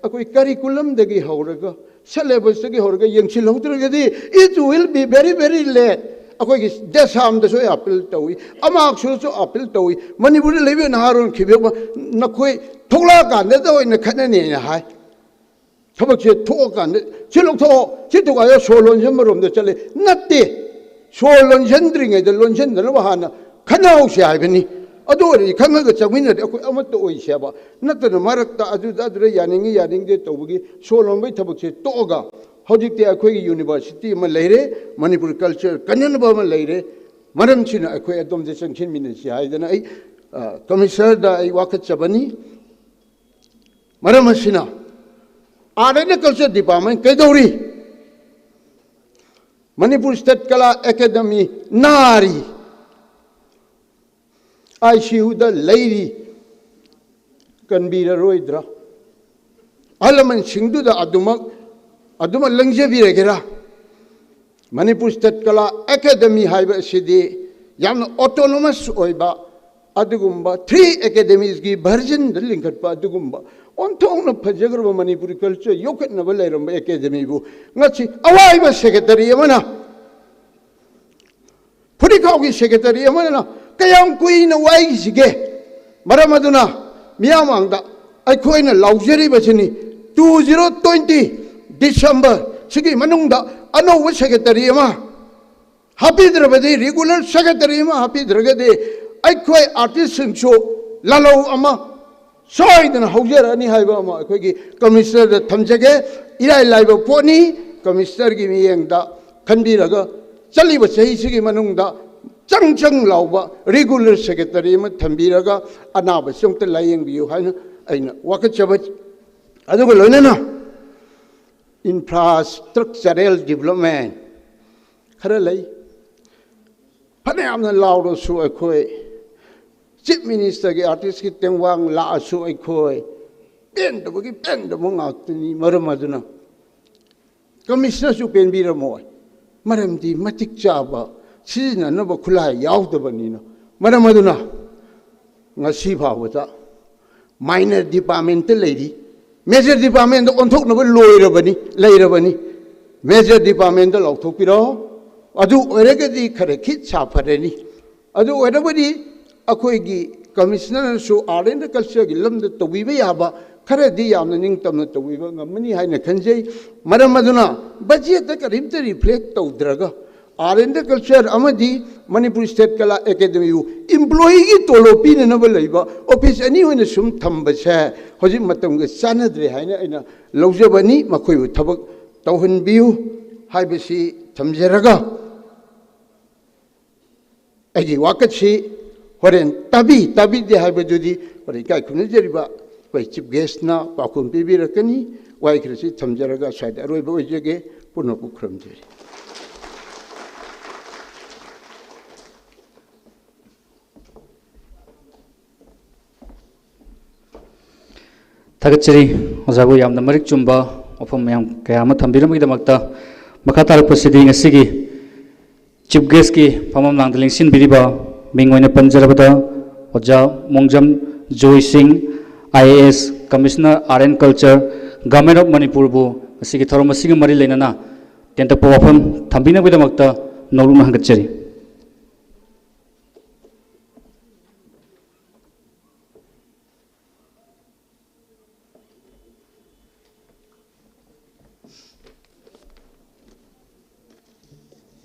ꯑꯩꯈꯣꯏ ꯀꯔꯤꯀꯨꯂꯝꯗꯒꯤ ꯍꯧꯔꯒ ꯁꯦꯂꯦꯕꯁꯇꯒꯤ ꯍꯧꯔꯒ ꯌꯦꯡꯁꯤꯜꯍꯧꯗ꯭ꯔꯒꯗꯤ, it will be very, very late꯫ ꯑꯩꯈꯣꯏꯒꯤ ꯗꯦꯁꯥꯝꯗꯁꯨ ꯑꯩ ꯑꯄꯤꯜ ꯇꯧꯏ, ꯑꯃꯥꯛꯁꯨꯗꯁꯨ ꯑꯄꯤꯜ ꯇꯧꯏ, ꯃꯅꯤꯄꯨꯔꯗ ꯂꯩꯕ ꯅꯍꯥꯔꯣꯟ ꯈꯤꯕꯦꯛꯃ, ꯅꯈꯣꯏ ꯊꯣꯛꯂꯛꯑꯀꯥꯟꯗꯗ ꯑꯣꯏꯅ ꯈꯠꯅꯅꯦꯅ ꯍꯥꯏ꯫ ꯊꯕꯛꯁꯦ ꯊꯣꯛꯑꯀꯥꯟꯗ ꯁꯤ ꯂꯧꯊꯣꯛꯑꯣ, ꯁꯤ ꯊꯨꯒꯥꯏꯌꯣ, ꯁꯣꯔ ꯂꯣꯟꯁꯤꯟꯕ ꯔꯣꯝꯗ ꯆꯠꯂꯦ꯫ ꯅꯠꯇꯦ, ꯁꯣꯔ ꯂꯣꯟꯁꯤꯟꯗ꯭ꯔꯤꯉꯩꯗ ꯂꯣꯟꯁꯤꯟꯗꯅꯕ ꯍꯥꯟꯅ ꯈꯠꯅꯍꯧꯁꯦ ꯍꯥꯏꯕꯅꯤ꯫ ꯑꯗꯨ ꯑꯣꯏꯔꯗꯤ ꯈꯪꯉꯒ ꯆꯪꯃꯤꯟꯅꯔꯗꯤ ꯑꯩꯈꯣꯏ ꯑꯃꯠꯇ ꯑꯣꯏꯁꯦꯕ꯫ ꯅꯠꯇꯅ ꯃꯔꯛꯇ ꯑꯗꯨꯗ ꯑꯗꯨꯗ ꯌꯥꯅꯤꯡꯉꯤ ꯌꯥꯅꯤꯡꯗꯦ ꯇꯧꯕꯒꯤ ꯁꯣꯜ ꯂꯣꯟꯕꯒꯤ ꯊꯕꯛꯁꯦ ꯇꯣꯛꯑꯒ ꯍꯧꯖꯤꯛꯇꯤ ꯑꯩꯈꯣꯏꯒꯤ university ꯑꯃ ꯂꯩꯔꯦ, ꯃꯅꯤꯄꯨꯔ culture ꯀꯟꯅꯅꯕ ꯑꯃ ꯂꯩꯔꯦ꯫ ꯃꯔꯝꯁꯤꯅ ꯑꯩꯈꯣꯏ ꯑꯗꯣꯝꯗ ꯆꯪꯁꯤꯟꯃꯤꯟꯅꯁꯤ ꯍꯥꯏꯗꯅ ꯑꯩ, ꯑ, commissionerꯗ ꯑꯩ ꯋꯥꯀꯠꯆꯕꯅꯤ꯫ ꯃꯔꯝ ꯑꯁꯤꯅ Art and Culture Department ꯀꯩꯗꯧꯔꯤ? Manipur State Kala Academy ꯅꯥꯔꯤ꯫ ICUꯗ ꯂꯩꯔꯤ꯫ ꯀꯟꯕꯤꯔꯔꯣꯏꯗ꯭ꯔꯥ? ꯑꯍꯜ ꯂꯃꯟꯁꯤꯡꯗꯨꯗ ꯑꯗꯨꯃꯛ, ꯑꯗꯨꯃꯛ ꯂꯪꯖꯕꯤꯔꯒꯦꯔꯥ? ꯃꯅꯤꯄꯨꯔ State Kala Academy ꯍꯥꯏꯕ ꯑꯁꯤꯗꯤ ꯌꯥꯝꯅ autonomous ꯑꯣꯏꯕ, ꯑꯗꯨꯒꯨꯝꯕ three academiesꯀꯤ versionꯗ ꯂꯤꯡꯈꯠꯄ ꯑꯗꯨꯒꯨꯝꯕ ꯑꯣꯟꯊꯣꯛꯅ ꯐꯖꯈ꯭ꯔꯕ ꯃꯅꯤꯄꯨꯔꯤ culture ꯌꯣꯛꯈꯠꯅꯕ ꯂꯩꯔꯝꯕ academyꯕꯨ ꯉꯁꯤ ꯑꯋꯥꯏꯕ secretary ꯑꯃꯅ, ꯐꯨꯔꯤꯠꯈꯥꯎꯒꯤ secretary ꯑꯃꯅ ꯀꯌꯥꯝ ꯀꯨꯏꯅ ꯋꯥꯏꯈꯤꯁꯤꯒꯦ? ꯃꯔꯝ ꯑꯗꯨꯅ ꯃꯤꯌꯥꯝ ꯃꯥꯡꯗ ꯑꯩꯈꯣꯏꯅ ꯂꯥꯎꯖꯔꯤꯕꯁꯤꯅꯤ, two zero twenty December ꯁꯤꯒꯤ ꯃꯅꯨꯡꯗ ꯑꯅꯧꯕ secretary ꯑꯃ ꯍꯥꯞꯄꯤꯗ꯭ꯔꯕꯗꯤ, regular secretary ꯑꯃ ꯍꯥꯞꯄꯤꯗ꯭ꯔꯒꯗꯤ ꯑꯩꯈꯣꯏ artistꯁꯤꯡꯁꯨ ꯂꯥꯜꯍꯧ ꯑꯃ ꯁꯣꯏꯗꯅ ꯍꯧꯖꯔꯛꯑꯅꯤ ꯍꯥꯏꯕ ꯑꯃ ꯑꯩꯈꯣꯏꯒꯤ commissionerꯗ ꯊꯝꯖꯒꯦ꯫ ꯏꯔꯥꯏ ꯂꯥꯏꯕ ꯄꯣꯠꯅꯤ꯫ Commissionerꯒꯤ ꯃꯤꯠꯌꯦꯡꯗ ꯈꯟꯕꯤꯔꯒ ꯆꯠꯂꯤꯕ ꯆꯍꯤꯁꯤꯒꯤ ꯃꯅꯨꯡꯗ ꯆꯪ ꯆꯪ ꯂꯥꯎꯕ regular secretary ꯑꯃ ꯊꯝꯕꯤꯔꯒ ꯑꯅꯥꯕꯁꯤ ꯑꯃꯨꯛꯇ ꯂꯥꯌꯦꯡꯕꯤꯌꯨ ꯍꯥꯏꯅ ꯑꯩꯅ ꯋꯥꯀꯠꯆꯕ꯫ ꯑꯗꯨꯒ ꯂꯣꯏꯅꯅ infrastructural development ꯈꯔ ꯂꯩ꯫ ꯐꯅꯌꯥꯝꯅ ꯂꯥꯎꯔꯁꯨ ꯑꯩꯈꯣꯏ Chief Ministerꯒꯤ artistꯀꯤ ꯇꯦꯡꯕꯥꯡ ꯂꯥꯛꯑꯁꯨ ꯑꯩꯈꯣꯏ ꯄꯦꯟꯗꯕꯒꯤ ꯄꯦꯟꯗꯕ ꯉꯥꯛꯇꯅꯤ꯫ ꯃꯔꯝ ꯑꯗꯨꯅ commissionerꯁꯨ ꯄꯦꯟꯕꯤꯔꯝꯃꯣꯏ, ꯃꯔꯝꯗꯤ ꯃꯇꯤꯛ ꯆꯥꯕ ꯁꯤꯖꯤꯟꯅꯅꯕ ꯈꯨꯠꯂꯥꯏ ꯌꯥꯎꯗꯕꯅꯤꯅ꯫ ꯃꯔꯝ ꯑꯗꯨꯅ ꯉꯁꯤ ꯐꯥꯎꯕꯗ minor departmentꯇ ꯂꯩꯔꯤ, major departmentꯇ ꯑꯣꯟꯊꯣꯛꯅꯕ ꯂꯣꯏꯔꯕꯅꯤ, ꯂꯩꯔꯕꯅꯤ꯫ Major departmentꯇ ꯂꯥꯎꯊꯣꯛꯄꯤꯔꯣ꯫ ꯑꯗꯨ ꯑꯣꯏꯔꯒꯗꯤ ꯈꯔ ꯈꯤꯠ ꯁꯥꯐꯔꯅꯤ꯫ ꯑꯗꯨ ꯑꯣꯏꯔꯕꯗꯤ ꯑꯩꯈꯣꯏꯒꯤ commissionerꯅꯁꯨ Art and Cultureꯒꯤ ꯂꯝꯗ ꯇꯧꯕꯤꯕ ꯌꯥꯕ ꯈꯔꯗꯤ ꯌꯥꯝꯅ ꯅꯤꯡꯇꯝꯅ ꯇꯧꯕꯤꯕ ꯉꯝꯃꯅꯤ ꯍꯥꯏꯅ ꯈꯟꯖꯩ꯫ ꯃꯔꯝ ꯑꯗꯨꯅ budgetꯇ ꯀꯔꯤꯝꯇ reflect ꯇꯧꯗ꯭ꯔꯒ ꯑꯥꯔꯠ ꯑꯦꯟ ꯀꯜꯆꯔ ꯑꯃꯗꯤ ꯃꯅꯤꯄꯨꯔ ꯁ꯭ꯇꯦꯠ ꯀꯂꯥ ꯑꯦꯀꯥꯗꯃꯤꯕꯨ ꯏꯝꯄ꯭ꯂꯣꯌꯤꯒꯤ ꯇꯣꯂꯣꯞ ꯄꯤꯅꯅꯕ ꯂꯩꯕ ꯑꯣꯐꯤꯁ ꯑꯅꯤ ꯑꯣꯏꯅ ꯁꯨꯝ ꯊꯝꯕꯁꯦ ꯍꯧꯖꯤꯛ ꯃꯇꯝꯒ ꯆꯥꯟꯅꯗ꯭ꯔꯦ ꯍꯥꯏꯅ ꯑꯩꯅ ꯂꯧꯖꯕꯅꯤ꯫ ꯃꯈꯣꯏꯕꯨ ꯊꯕꯛ ꯇꯧꯍꯟꯕꯤꯌꯨ ꯍꯥꯏꯕꯁꯤ ꯊꯝꯖꯔꯒ, ꯑꯩꯒꯤ ꯋꯥꯀꯠꯁꯤ ꯍꯣꯔꯦꯟ ꯇꯥꯕꯤ ꯇꯥꯕꯤꯗꯦ ꯍꯥꯏꯕꯗꯨꯗꯤ ꯍꯣꯔꯦꯟ ꯏꯀꯥꯏ ꯈꯨꯝꯅꯖꯔꯤꯕ ꯑꯩꯈꯣꯏ ꯆꯤꯐ ꯒꯦꯁꯅ ꯄꯥꯎꯈꯨꯝ ꯄꯤꯕꯤꯔꯛꯀꯅꯤ꯫ ꯋꯥꯍꯩ ꯈꯔꯁꯤ ꯊꯝꯖꯔꯒ ꯁ꯭ꯋꯥꯏꯗ ꯑꯔꯣꯏꯕ ꯑꯣꯏꯖꯒꯦ꯫ ꯄꯨꯝꯅꯃꯛꯄꯨ ꯈꯨꯔꯨꯝꯖꯔꯤ꯫ ꯊꯥꯒꯠꯆꯔꯤ꯫ ꯑꯣꯖꯥꯕꯨ ꯌꯥꯝꯅ ꯃꯔꯤꯛ ꯆꯨꯝꯕ ꯋꯥꯐꯝ ꯃꯌꯥꯝ ꯀꯌꯥ ꯑꯃ ꯊꯝꯕꯤꯔꯝꯕꯒꯤꯗꯃꯛꯇ꯫ ꯃꯈꯥ ꯇꯥꯔꯛꯄꯁꯤꯗꯤ ꯉꯁꯤꯒꯤ ꯆꯤꯐ ꯒꯦꯁꯀꯤ ꯐꯝꯐꯝ ꯂꯥꯡꯗ ꯂꯦꯡꯁꯤꯟꯕꯤꯔꯤꯕ, ꯃꯤꯡ ꯑꯣꯏꯅ ꯄꯟꯖꯔꯕꯗ ꯑꯣꯖꯥ Mongjam Joy Singh, I A S, commissioner art and culture, government of ꯃꯅꯤꯄꯨꯔꯕꯨ ꯉꯁꯤꯒꯤ ꯊꯧꯔꯝ ꯑꯁꯤꯒ ꯃꯔꯤ ꯂꯩꯅꯅ ꯇꯦꯟꯇꯛꯄ ꯋꯥꯐꯝ ꯊꯝꯕꯤꯅꯕꯒꯤꯗꯃꯛꯇ ꯅꯧꯂꯨꯛꯅ ꯍꯪꯒꯠꯆꯔꯤ꯫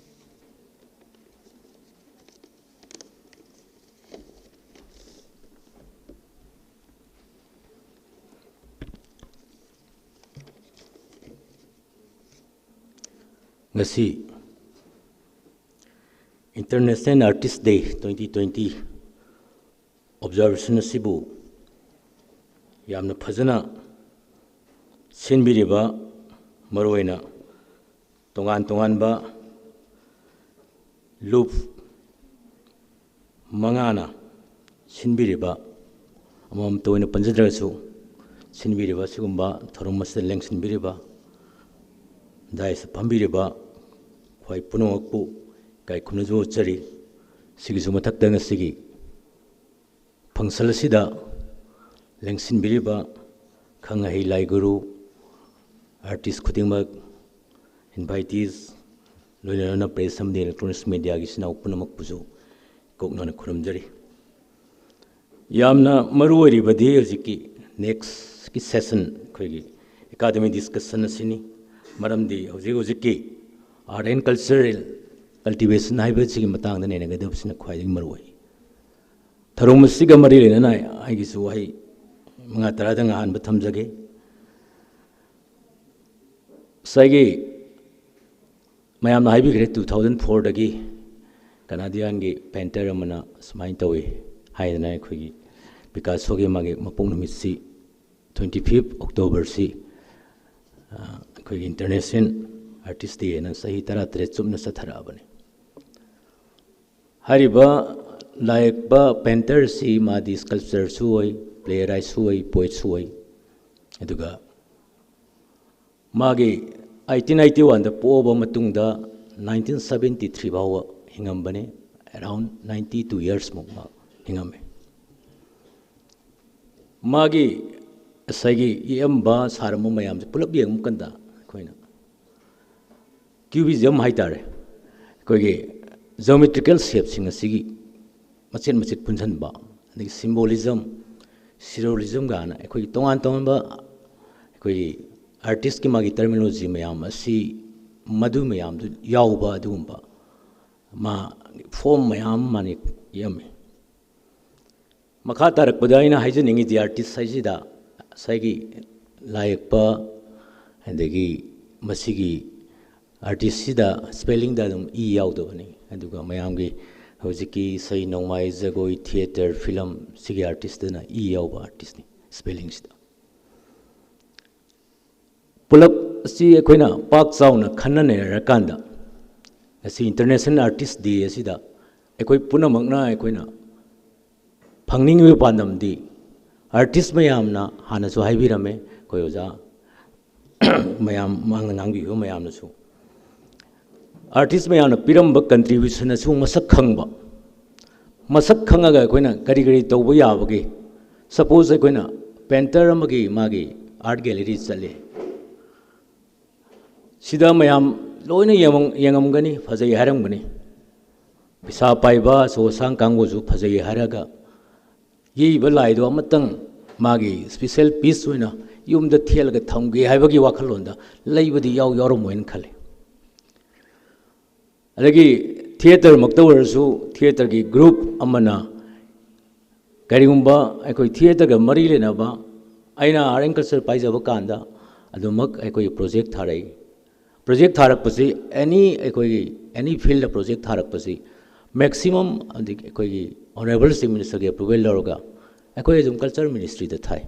ꯉꯁꯤ International Artist Day twenty twenty observation ꯑꯁꯤꯕꯨ ꯌꯥꯝꯅ ꯐꯖꯅ ꯁꯤꯟꯕꯤꯔꯤꯕ, ꯃꯔꯨꯑꯣꯏꯅ ꯇꯣꯉꯥꯟ ꯇꯣꯉꯥꯟꯕ ꯂꯨꯞ ꯃꯉꯥꯅ ꯁꯤꯟꯕꯤꯔꯤꯕ, ꯑꯃꯃꯝꯇ ꯑꯣꯏꯅ ꯄꯟꯖꯗ꯭ꯔꯒꯁꯨ, ꯁꯤꯟꯕꯤꯔꯤꯕ ꯑꯁꯤꯒꯨꯝꯕ ꯊꯧꯔꯝ ꯑꯁꯤꯗ ꯂꯦꯡꯁꯤꯟꯕꯤꯔꯤꯕ, ꯗꯥꯏꯁꯇ ꯐꯝꯕꯤꯔꯤꯕ ꯈ꯭ꯋꯥꯏ ꯄꯨꯝꯅꯃꯛꯄꯨ ꯏꯀꯥꯏ ꯈꯨꯝꯅꯖꯕ ꯎꯠꯆꯔꯤ꯫ ꯁꯤꯒꯤꯁꯨ ꯃꯊꯛꯇ ꯉꯁꯤꯒꯤ ꯐꯪꯁꯟ ꯑꯁꯤꯗ ꯂꯦꯡꯁꯤꯟꯕꯤꯔꯤꯕ ꯈꯪ ꯑꯍꯩ ꯂꯥꯏ ꯒꯨꯔꯨ, ꯑꯥꯔꯇꯤꯁ ꯈꯨꯗꯤꯡꯃꯛ, ꯏꯟꯚꯥꯏꯇꯤꯁ, ꯂꯣꯏꯅꯅ ꯄ꯭ꯔꯦꯁ ꯑꯃꯗꯤ ꯏꯂꯦꯛꯇ꯭ꯔꯣꯅꯤꯛꯁ ꯃꯦꯗꯤꯌꯥꯒꯤ ꯏꯆꯤꯟ ꯏꯅꯥꯎ ꯄꯨꯝꯅꯃꯛꯄꯨꯁꯨ ꯀꯣꯛꯅꯅ ꯈꯨꯔꯨꯝꯖꯔꯤ꯫ ꯌꯥꯝꯅ ꯃꯔꯨ ꯑꯣꯏꯔꯤꯕꯗꯤ ꯍꯧꯖꯤꯛꯀꯤ ꯅꯦꯛꯁꯀꯤ ꯁꯦꯁꯟ, ꯑꯩꯈꯣꯏꯒꯤ ꯑꯦꯀꯥꯗꯃꯤ ꯗꯤꯁꯀꯁꯟ ꯑꯁꯤꯅꯤ꯫ ꯃꯔꯝꯗꯤ ꯍꯧꯖꯤꯛ ꯍꯧꯖꯤꯛꯀꯤ ꯑꯥꯔꯠ ꯑꯦꯟ ꯀꯜꯆꯔꯦꯜ ꯀꯜꯇꯤꯚꯦꯁꯟ ꯍꯥꯏꯕꯁꯤꯒꯤ ꯃꯇꯥꯡꯗ ꯅꯩꯅꯒꯗꯕꯁꯤꯅ ꯈ꯭ꯋꯥꯏꯗꯒꯤ ꯃꯔꯨ ꯑꯣꯏ꯫ ꯊꯧꯔꯝ ꯑꯁꯤꯒ ꯃꯔꯤ ꯂꯩꯅꯅ ꯑꯩꯒꯤꯁꯨ ꯋꯥꯍꯩ ꯃꯉꯥ ꯇꯔꯥꯗꯪ ꯑꯍꯥꯟꯕ ꯊꯝꯖꯒꯦ꯫ ꯉꯁꯥꯏꯒꯤ ꯃꯌꯥꯝꯅ ꯍꯥꯏꯕꯤꯈ꯭ꯔꯦ, ꯇꯨ ꯊꯥꯎꯖꯟ ꯐꯣꯔꯗꯒꯤ ꯀꯅꯥꯗꯤꯌꯥꯟꯒꯤ ꯄꯦꯟꯇꯔ ꯑꯃꯅ ꯁꯨꯃꯥꯏꯅ ꯇꯧꯏ ꯍꯥꯏꯗꯅ ꯑꯩꯈꯣꯏꯒꯤ ꯄꯤꯀꯥꯁꯣꯒꯤ ꯃꯥꯒꯤ ꯃꯄꯣꯛ ꯅꯨꯃꯤꯠꯁꯤ, ꯇ꯭ꯋꯦꯟꯇꯤ ꯐꯤꯐ ꯑꯣꯛꯇꯣꯕꯔꯁꯤ ꯑꯩꯈꯣꯏꯒꯤ ꯏꯟꯇꯔꯅꯦꯁꯅꯦꯜ ꯑꯥꯔꯇꯤꯁ ꯗꯦ ꯍꯥꯏꯅ ꯆꯍꯤ ꯇꯔꯥꯇꯔꯦꯠ ꯆꯨꯞꯅ ꯆꯠꯊꯔꯛꯑꯕꯅꯤ꯫ ꯍꯥꯏꯔꯤꯕ ꯂꯥꯏ ꯌꯦꯛꯄ ꯄꯦꯟꯇꯔꯁꯤ ꯃꯥꯗꯤ ꯁ꯭ꯀꯜꯞꯆꯔꯁꯨ ꯑꯣꯏ, ꯄ꯭ꯂꯦ ꯔꯥꯏꯠꯁꯨ ꯑꯣꯏ, ꯄꯣꯏꯠꯁꯨ ꯑꯣꯏ꯫ ꯑꯗꯨꯒ ꯃꯥꯒꯤ ꯑꯩꯠꯇꯤꯟ ꯑꯩꯠꯇꯤ ꯋꯥꯟꯗ ꯄꯣꯛꯑꯕ ꯃꯇꯨꯡꯗ ꯅꯥꯏꯟꯇꯤꯟ ꯁꯕꯦꯟꯇꯤ ꯊ꯭ꯔꯤ ꯐꯥꯎꯕ ꯍꯤꯡꯉꯝꯕꯅꯤ꯫ ꯑꯦꯔꯥꯎꯟ ꯅꯥꯏꯟꯇꯤ ꯇꯨ ꯌꯔꯁꯃꯨꯛ ꯃꯥ ꯍꯤꯡꯉꯝꯃꯤ꯫ ꯃꯥꯒꯤ ꯉꯁꯥꯏꯒꯤ ꯌꯦꯛꯑꯝꯕ ꯁꯥꯔꯝꯕ ꯃꯌꯥꯝꯁꯦ ꯄꯨꯂꯞ ꯌꯦꯡꯕ ꯀꯥꯟꯗ ꯑꯩꯈꯣꯏꯅ ꯀ꯭ꯌꯨꯕꯤꯖꯝ ꯍꯥꯏꯇꯥꯔꯦ, ꯑꯩꯈꯣꯏꯒꯤ ꯖꯣꯃꯦꯇ꯭ꯔꯤꯀꯦꯜ ꯁꯦꯞꯁꯤꯡ ꯑꯁꯤꯒꯤ ꯃꯆꯦꯠ ꯃꯆꯦꯠ ꯄꯨꯟꯁꯤꯟꯕ, ꯑꯗꯒꯤ ꯁꯤꯝꯕꯣꯂꯤꯖꯝ, ꯁꯤꯔꯣꯂꯤꯖꯝ ꯀꯥꯏꯅ ꯑꯩꯈꯣꯏꯒꯤ ꯇꯣꯉꯥꯟ ꯇꯣꯉꯥꯟꯕ ꯑꯩꯈꯣꯏꯒꯤ ꯑꯥꯔꯇꯤꯁꯀꯤ ꯃꯥꯒꯤ ꯇꯔꯃꯤꯅꯣꯂꯣꯖꯤ ꯃꯌꯥꯝ ꯑꯁꯤ, ꯃꯗꯨ ꯃꯌꯥꯝꯗꯨ ꯌꯥꯎꯕ ꯑꯗꯨꯒꯨꯝꯕ ꯃꯥ ꯐꯣꯝ ꯃꯌꯥꯝ ꯑꯃ ꯃꯥꯅ ꯌꯦꯛꯑꯝꯃꯤ꯫ ꯃꯈꯥ ꯇꯥꯔꯛꯄꯗ ꯑꯩꯅ ꯍꯥꯏꯖꯅꯤꯡꯉꯤꯗꯤ ꯑꯥꯔꯇꯤꯁ ꯍꯥꯏꯁꯤꯗ ꯉꯁꯥꯏꯒꯤ ꯂꯥꯏ ꯌꯦꯛꯄ, ꯑꯗꯒꯤ ꯃꯁꯤꯒꯤ ꯑꯥꯔꯇꯤꯁꯁꯤꯗ ꯁ꯭ꯄꯦꯂꯤꯡꯗ ꯑꯗꯨꯝ ꯏ ꯌꯥꯎꯗꯕꯅꯤ꯫ ꯑꯗꯨꯒ ꯃꯌꯥꯝꯒꯤ ꯍꯧꯖꯤꯛꯀꯤ ꯏꯁꯩ ꯅꯣꯡꯃꯥꯏ, ꯖꯒꯣꯏ, ꯊꯤꯌꯦꯇꯔ, ꯐꯤꯂꯝ ꯁꯤꯒꯤ ꯑꯥꯔꯇꯤꯁꯇꯅ ꯏ ꯌꯥꯎꯕ ꯑꯥꯔꯇꯤꯁꯅꯤ ꯁ꯭ꯄꯦꯂꯤꯡꯁꯤꯗ꯫ ꯄꯨꯂꯞ ꯑꯁꯤ ꯑꯩꯈꯣꯏꯅ ꯄꯥꯛ ꯆꯥꯎꯅ ꯈꯟꯅ ꯅꯩꯅꯔꯀꯥꯟꯗ, ꯉꯁꯤ ꯏꯟꯇꯔꯅꯦꯁꯅꯦꯜ ꯑꯥꯔꯇꯤꯁ ꯗꯦ ꯑꯁꯤꯗ ꯑꯩꯈꯣꯏ ꯄꯨꯝꯅꯃꯛꯅ ꯑꯩꯈꯣꯏꯅ ꯐꯪꯅꯤꯡꯉꯤꯕ ꯄꯥꯟꯗꯝꯗꯤ, ꯑꯥꯔꯇꯤꯁ ꯃꯌꯥꯝꯅ ꯍꯥꯟꯅꯁꯨ ꯍꯥꯏꯕꯤꯔꯝꯃꯦ, ꯑꯩꯈꯣꯏ ꯑꯣꯖꯥ ꯃꯌꯥꯝ ꯃꯥꯡꯗ ꯉꯥꯡꯕꯤꯕ ꯃꯌꯥꯝꯅꯁꯨ, ꯑꯥꯔꯇꯤꯁ ꯃꯌꯥꯝꯅ ꯄꯤꯔꯝꯕ ꯀꯟꯇ꯭ꯔꯤꯕ꯭ꯌꯨꯁꯟ ꯑꯁꯨ ꯃꯁꯛ ꯈꯪꯕ, ꯃꯁꯛ ꯈꯪꯉꯒ ꯑꯩꯈꯣꯏꯅ ꯀꯔꯤ ꯀꯔꯤ ꯇꯧꯕ ꯌꯥꯕꯒꯦ? ꯁꯄꯣꯖ ꯑꯩꯈꯣꯏꯅ ꯄꯦꯟꯇꯔ ꯑꯃꯒꯤ ꯃꯥꯒꯤ ꯑꯥꯔꯠ ꯒꯦꯂꯔꯤ ꯆꯠꯂꯦ, ꯁꯤꯗ ꯃꯌꯥꯝ ꯂꯣꯏꯅ ꯌꯦꯡꯉꯝ-, ꯌꯦꯡꯉꯝꯒꯅꯤ, ꯐꯖꯩ ꯍꯥꯏꯔꯝꯒꯅꯤ꯫ ꯄꯩꯁꯥ ꯄꯥꯏꯕ ꯑꯆꯧ ꯑꯁꯥꯡ ꯀꯥꯡꯕꯨꯁꯨ ꯐꯖꯩ ꯍꯥꯏꯔꯒ ꯌꯦꯛꯏꯕ ꯂꯥꯏꯗꯣ ꯑꯃꯇꯪ ꯃꯥꯒꯤ ꯁ꯭ꯄꯤꯁꯦꯜ ꯄꯤꯁ ꯑꯣꯏꯅ ꯌꯨꯝꯗ ꯊꯦꯠꯂꯒ ꯊꯝꯒꯦ ꯍꯥꯏꯕꯒꯤ ꯋꯥꯈꯜꯂꯣꯟꯗ ꯂꯩꯕꯗꯤ ꯌꯥꯎ ꯌꯥꯎꯔꯝꯃꯣꯏꯅ ꯈꯜꯂꯤ꯫ ꯑꯗꯒꯤ ꯊꯤꯌꯦꯇꯔꯃꯛꯇ ꯑꯣꯏꯔꯁꯨ ꯊꯤꯌꯦꯇꯔꯒꯤ ꯒ꯭ꯔꯨꯞ ꯑꯃꯅ ꯀꯔꯤꯒꯨꯝꯕ ꯑꯩꯈꯣꯏ ꯊꯤꯌꯦꯇꯔꯒ ꯃꯔꯤ ꯂꯩꯅꯕ, ꯑꯩꯅ ꯑꯥꯔꯠ ꯑꯦꯟ ꯀꯜꯆꯔ ꯄꯥꯏꯖꯕ ꯀꯥꯟꯗ ꯑꯗꯨꯃꯛ ꯑꯩꯈꯣꯏꯒꯤ ꯄ꯭ꯔꯣꯖꯦꯛ ꯊꯥꯔꯛꯏ꯫ ꯄ꯭ꯔꯣꯖꯦꯛ ꯊꯥꯔꯛꯄꯁꯤ ꯑꯦꯅꯤ ꯑꯩꯈꯣꯏꯒꯤ ꯑꯦꯅꯤ ꯐꯤꯜꯗ ꯄ꯭ꯔꯣꯖꯦꯛ ꯊꯥꯔꯛꯄꯁꯤ ꯃꯦꯛꯁꯤꯃꯝ ꯑꯗꯒꯤ ꯑꯩꯈꯣꯏꯒꯤ ꯑꯣꯅꯔꯦꯕꯜ ꯆꯤꯐ ꯃꯤꯅꯤꯁꯇꯔꯒꯤ ꯑꯦꯄ꯭ꯔꯨꯕꯦꯜ ꯂꯧꯔꯒ ꯑꯩꯈꯣꯏ ꯑꯗꯨꯝ ꯀꯜꯆꯔ ꯃꯤꯅꯤꯁꯇ꯭ꯔꯤꯗ ꯊꯥꯏ꯫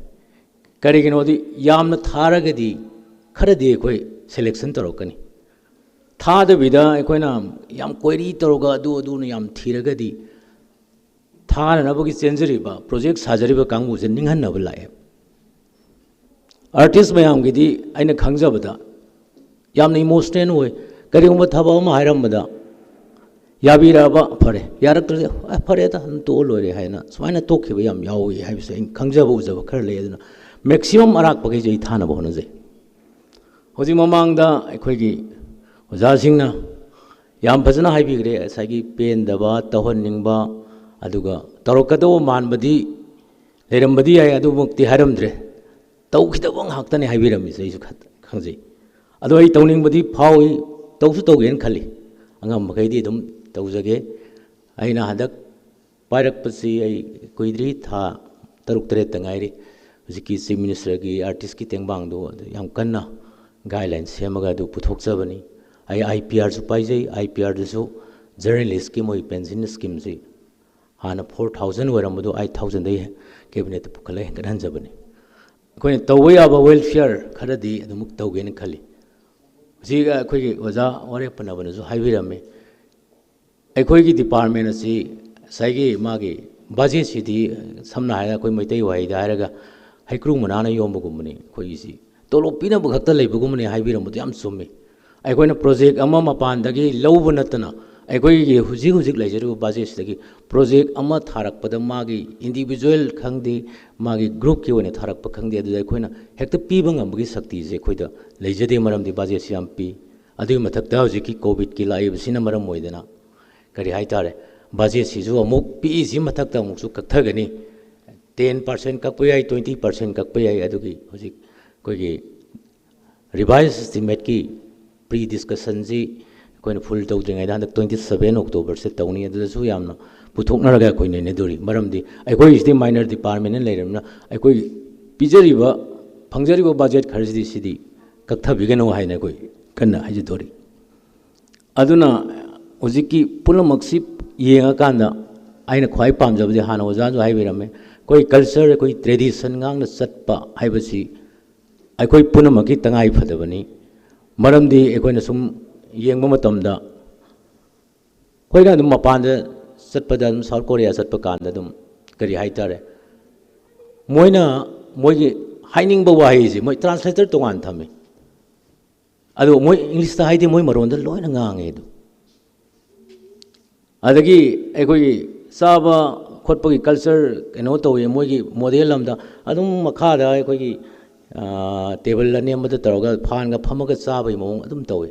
ꯀꯔꯤꯒꯤꯅꯣꯗꯤ ꯌꯥꯝꯅ ꯊꯥꯔꯒꯗꯤ ꯈꯔꯗꯤ ꯑꯩꯈꯣꯏ ꯁꯦꯂꯦꯛꯁꯟ ꯇꯧꯔꯛꯀꯅꯤ꯫ ꯊꯥꯗꯕꯤꯗ ꯑꯩꯈꯣꯏꯅ ꯌꯥꯝ ꯀ꯭ꯋꯦꯔꯤ ꯇꯧꯔꯒ ꯑꯗꯨ ꯑꯗꯨꯅ ꯌꯥꯝ ꯊꯤꯔꯒꯗꯤ ꯊꯥꯅꯅꯕꯒꯤ ꯆꯦꯟꯖꯔꯤꯕ ꯄ꯭ꯔꯣꯖꯦꯛ ꯁꯥꯖꯔꯤꯕ ꯀꯥꯡꯕꯨꯁꯦ ꯅꯤꯡꯍꯟꯅꯕ ꯂꯥꯛꯑꯦ꯫ ꯑꯥꯔꯇꯤꯁ ꯃꯌꯥꯝꯒꯤꯗꯤ ꯑꯩꯅ ꯈꯪꯖꯕꯗ ꯌꯥꯝꯅ ꯏꯃꯣꯁꯅꯦꯜ ꯑꯣꯏ꯫ ꯀꯔꯤꯒꯨꯝꯕ ꯊꯕꯛ ꯑꯃ ꯍꯥꯏꯔꯝꯕꯗ ꯌꯥꯕꯤꯔꯛꯑꯕ ꯐꯔꯦ, ꯌꯥꯔꯛꯇ꯭ꯔꯗꯤ "ꯑ, ꯐꯔꯦꯗ, ꯑꯗꯨꯝ ꯇꯣꯛꯑ ꯂꯣꯏꯔꯦ" ꯍꯥꯏꯅ ꯁꯨꯃꯥꯏꯅ ꯇꯣꯛꯈꯤꯕ ꯌꯥꯝ ꯌꯥꯎꯏ ꯍꯥꯏꯕꯁꯦ ꯑꯩꯅ ꯈꯪꯖꯕ ꯎꯖꯕ ꯈꯔ ꯂꯩ꯫ ꯑꯗꯨꯅ ꯃꯦꯛꯁꯤꯃꯝ ꯑꯔꯥꯛꯄꯈꯩꯁꯦ ꯑꯩ ꯊꯥꯅꯕ ꯍꯣꯠꯅꯖꯩ꯫ ꯍꯧꯖꯤꯛ ꯃꯃꯥꯡꯗ ꯑꯩꯈꯣꯏꯒꯤ ꯑꯣꯖꯥꯁꯤꯡꯅ ꯌꯥꯝ ꯐꯖꯅ ꯍꯥꯏꯕꯤꯈ꯭ꯔꯦ꯫ ꯉꯁꯥꯏꯒꯤ ꯄꯦꯟꯗꯕ, ꯇꯧꯍꯟꯅꯤꯡꯕ, ꯑꯗꯨꯒ ꯇꯧꯔꯛꯀꯗꯧꯕ ꯃꯥꯟꯕꯗꯤ ꯂꯩꯔꯝꯕꯗꯤ ꯌꯥꯏ, ꯑꯗꯨꯃꯛꯇꯤ ꯍꯥꯏꯔꯝꯗ꯭ꯔꯦ꯫ ꯇꯧꯈꯤꯗꯕ ꯉꯥꯛꯇꯅꯦ ꯍꯥꯏꯕꯤꯔꯝꯃꯤꯁꯦ, ꯑꯩꯁꯨ ꯈ-, ꯈꯪꯖꯩ꯫ ꯑꯗꯣ ꯑꯩ ꯇꯧꯅꯤꯡꯕꯗꯤ ꯐꯥꯎꯏ, ꯇꯧꯁꯨ ꯇꯧꯒꯦꯅ ꯈꯜꯂꯤ꯫ ꯑꯉꯝꯕꯈꯩꯗꯤ ꯑꯗꯨꯝ ꯇꯧꯖꯒꯦ꯫ ꯑꯩꯅ ꯍꯟꯗꯛ ꯄꯥꯏꯔꯛꯄꯁꯤ ꯑꯩ ꯀꯨꯏꯗ꯭ꯔꯤ, ꯊꯥ ꯇꯔꯨꯛ ꯇꯔꯦꯠꯇ ꯉꯥꯏꯔꯤ꯫ ꯍꯧꯖꯤꯛꯀꯤ ꯆꯤꯐ ꯃꯤꯅꯤꯁꯇꯔꯒꯤ ꯑꯥꯔꯇꯤꯁꯀꯤ ꯇꯦꯡꯕꯥꯡꯗꯣ ꯑꯗꯨ ꯌꯥꯝ ꯀꯟꯅ ꯒꯥꯏꯗꯂꯥꯏꯟ ꯁꯦꯝꯃꯒ ꯑꯗꯨ ꯄꯨꯊꯣꯛꯆꯕꯅꯤ꯫ ꯑꯩ ꯑꯥꯏ ꯄꯤ ꯑꯥꯔꯁꯨ ꯄꯥꯏꯖꯩ꯫ ꯑꯥꯏ ꯄꯤ ꯑꯥꯔꯗꯨꯁꯨ ꯖꯔꯅꯦꯂꯤꯁꯀꯤ ꯃꯣꯏ ꯄꯦꯟꯁꯤꯟ ꯁ꯭ꯀꯤꯝꯁꯤ ꯍꯥꯟꯅ ꯐꯣꯔ ꯊꯥꯎꯖꯟ ꯑꯣꯏꯔꯝꯕꯗꯣ ꯑꯩꯠ ꯊꯥꯎꯖꯟꯗꯒꯤ ꯀꯦꯕꯤꯅꯦꯠꯇ ꯄꯨꯈꯠꯂꯒ ꯍꯦꯟꯒꯠꯍꯟꯖꯕꯅꯤ꯫ ꯑꯩꯈꯣꯏꯅ ꯇꯧꯕ ꯌꯥꯕ ꯋꯦꯜꯐꯤꯌꯔ ꯈꯔꯗꯤ ꯑꯗꯨꯃꯛ ꯇꯧꯒꯦꯅ ꯈꯜꯂꯤ꯫ ꯍꯧꯖꯤꯛ ꯑꯩꯈꯣꯏꯒꯤ ꯑꯣꯖꯥ ꯋꯥꯔꯦꯞ ꯄꯅꯕꯅꯁꯨ ꯍꯥꯏꯕꯤꯔꯝꯃꯤ, ꯑꯩꯈꯣꯏꯒꯤ ꯗꯤꯄꯥꯔꯠꯃꯦꯟ ꯑꯁꯤ ꯉꯁꯥꯏꯒꯤ ꯃꯥꯒꯤ ꯕꯖꯦꯠꯁꯤꯗꯤ, ꯁꯝꯅ ꯍꯥꯏꯔꯒ ꯑꯩꯈꯣꯏ ꯃꯩꯇꯩ ꯋꯥꯍꯩꯗ ꯍꯥꯏꯔꯒ, ꯍꯩꯀ꯭ꯔꯨ ꯃꯅꯥꯅ ꯌꯣꯝꯕꯒꯨꯝꯕꯅꯤ꯫ ꯑꯩꯈꯣꯏꯒꯤꯁꯤ ꯇꯣꯂꯣꯞ ꯄꯤꯅꯕ ꯈꯛꯇ ꯂꯩꯕꯒꯨꯝꯕꯅꯤ ꯍꯥꯏꯕꯤꯔꯝꯕꯗꯨ ꯌꯥꯝ ꯆꯨꯝꯃꯤ꯫ ꯑꯩꯈꯣꯏꯅ ꯄ꯭ꯔꯣꯖꯦꯛ ꯑꯃ ꯃꯄꯥꯟꯗꯒꯤ ꯂꯧꯕ ꯅꯠꯇꯅ ꯑꯩꯈꯣꯏꯒꯤ ꯍꯧꯖꯤꯛ ꯍꯧꯖꯤꯛ ꯂꯩꯖꯔꯤꯕ ꯕꯖꯦꯠꯁꯤꯗꯒꯤ ꯄ꯭ꯔꯣꯖꯦꯛ ꯑꯃ ꯊꯥꯔꯛꯄꯗ ꯃꯥꯒꯤ ꯏꯟꯗꯤꯕꯤꯖꯨꯋꯦꯜ ꯈꯪꯗꯦ, ꯃꯥꯒꯤ ꯒ꯭ꯔꯨꯞꯀꯤ ꯑꯣꯏꯅ ꯊꯥꯔꯛꯄ ꯈꯪꯗꯦ, ꯑꯗꯨꯗ ꯑꯩꯈꯣꯏꯅ ꯍꯦꯛꯇ ꯄꯤꯕ ꯉꯝꯕꯒꯤ ꯁꯛꯇꯤꯁꯦ ꯑꯩꯈꯣꯏꯗ ꯂꯩꯖꯗꯦ, ꯃꯔꯝꯗꯤ ꯕꯖꯦꯠꯁꯤ ꯌꯥꯝ ꯄꯤ꯫ ꯑꯗꯨꯒꯤ ꯃꯊꯛꯇ ꯍꯧꯖꯤꯛꯀꯤ ꯀꯣꯚꯤꯗꯀꯤ ꯂꯥꯛꯏꯕꯁꯤꯅ ꯃꯔꯝ ꯑꯣꯏꯗꯅ, ꯀꯔꯤ ꯍꯥꯏꯇꯥꯔꯦ, ꯕꯖꯦꯠꯁꯤꯁꯨ ꯑꯃꯨꯛ ꯄꯤꯛꯏꯁꯤ ꯃꯊꯛꯇ ꯑꯃꯨꯛꯁꯨ ꯀꯛꯊꯒꯅꯤ꯫ ꯇꯦꯟ ꯄꯥꯔꯁꯦꯟ ꯀꯛꯄ ꯌꯥꯏ, ꯇ꯭ꯋꯦꯟꯇꯤ ꯄꯥꯔꯁꯦꯟ ꯀꯛꯄ ꯌꯥꯏ꯫ ꯑꯗꯨꯒꯤ ꯍꯧꯖꯤꯛ ꯑꯩꯈꯣꯏꯒꯤ ꯔꯤꯚꯥꯏꯁ ꯑꯦꯁꯇꯤꯃꯦꯠꯀꯤ ꯄ꯭ꯔꯤ ꯗꯤꯁꯀꯁꯟꯁꯤ ꯑꯩꯈꯣꯏꯅ ꯐꯨꯜ ꯇꯧꯗ꯭ꯔꯤꯉꯩꯗ ꯍꯟꯗꯛ twenty seven Octoberꯁꯦ ꯇꯧꯅꯤ꯫ ꯑꯗꯨꯗꯁꯨ ꯌꯥꯝꯅ ꯄꯨꯊꯣꯛꯅꯔꯒ ꯑꯩꯈꯣꯏ ꯅꯩꯅꯗꯣꯔꯤ꯫ ꯃꯔꯝꯗꯤ ꯑꯩꯈꯣꯏꯒꯤꯁꯤꯗꯤ minor departmentꯅ ꯂꯩꯔꯕꯅꯤꯅ ꯑꯩꯈꯣꯏ ꯄꯤꯖꯔꯤꯕ, ꯐꯪꯖꯔꯤꯕ budget ꯈꯔꯁꯤꯗꯤ ꯁꯤꯗꯤ ꯀꯛꯊꯕꯤꯒꯅꯨ ꯍꯥꯏꯅ ꯑꯩꯈꯣꯏ ꯀꯟꯅ ꯍꯥꯏꯖꯗꯣꯔꯤ꯫ ꯑꯗꯨꯅ ꯍꯧꯖꯤꯛꯀꯤ ꯄꯨꯝꯅꯃꯛꯁꯤ ꯌꯦꯡꯉꯀꯥꯟꯗ ꯑꯩꯅ ꯈ꯭ꯋꯥꯏ ꯄꯥꯝꯖꯕꯗꯤ ꯍꯥꯟꯅ ꯑꯣꯖꯥꯅꯁꯨ ꯍꯥꯏꯕꯤꯔꯝꯃꯦ, ꯑꯩꯈꯣꯏ culture, ꯑꯩꯈꯣꯏ tradition ꯉꯥꯛꯅ ꯆꯠꯄ ꯍꯥꯏꯕꯁꯤ ꯑꯩꯈꯣꯏ ꯄꯨꯝꯅꯃꯛꯀꯤ ꯇꯉꯥꯏ ꯐꯗꯕꯅꯤ꯫ ꯃꯔꯝꯗꯤ ꯑꯩꯈꯣꯏꯅ ꯁꯨꯝ ꯌꯦꯡꯕ ꯃꯇꯝꯗ ꯑꯩꯈꯣꯏꯅ ꯑꯗꯨꯝ ꯃꯄꯥꯟꯗ ꯆꯠꯄꯗ, ꯑꯗꯨꯝ South Korea ꯆꯠꯄ ꯀꯥꯟꯗ ꯑꯗꯨꯝ ꯀꯔꯤ ꯍꯥꯏꯇꯥꯔꯦ, ꯃꯣꯏꯅ ꯃꯣꯏꯒꯤ ꯍꯥꯏꯅꯤꯡꯕ ꯋꯥꯍꯩꯁꯦ ꯃꯣꯏ translator ꯇꯣꯉꯥꯟꯅ ꯊꯝꯃꯤ꯫ ꯑꯗꯣ ꯃꯣꯏ Englishꯇ ꯍꯥꯏꯗꯤ ꯃꯣꯏ ꯃꯔꯣꯟꯗ ꯂꯣꯏꯅ ꯉꯥꯡꯉꯦ ꯑꯗꯨ꯫ ꯑꯗꯒꯤ ꯑꯩꯈꯣꯏꯒꯤ ꯆꯥꯕ ꯈꯣꯠꯄꯒꯤ culture ꯀꯩꯅꯣ ꯇꯧꯋꯤ, ꯃꯣꯏꯒꯤ model ꯑꯃꯗ ꯑꯗꯨꯝ ꯃꯈꯥꯗ ꯑꯩꯈꯣꯏꯒꯤ, ꯑꯥ, table ꯑꯅꯦꯝꯕꯗ ꯇꯧꯔꯒ ꯐꯥꯟꯒ ꯐꯝꯃꯒ ꯆꯥꯕꯒꯤ ꯃꯑꯣꯡ ꯑꯗꯨꯝ ꯇꯧꯋꯤ꯫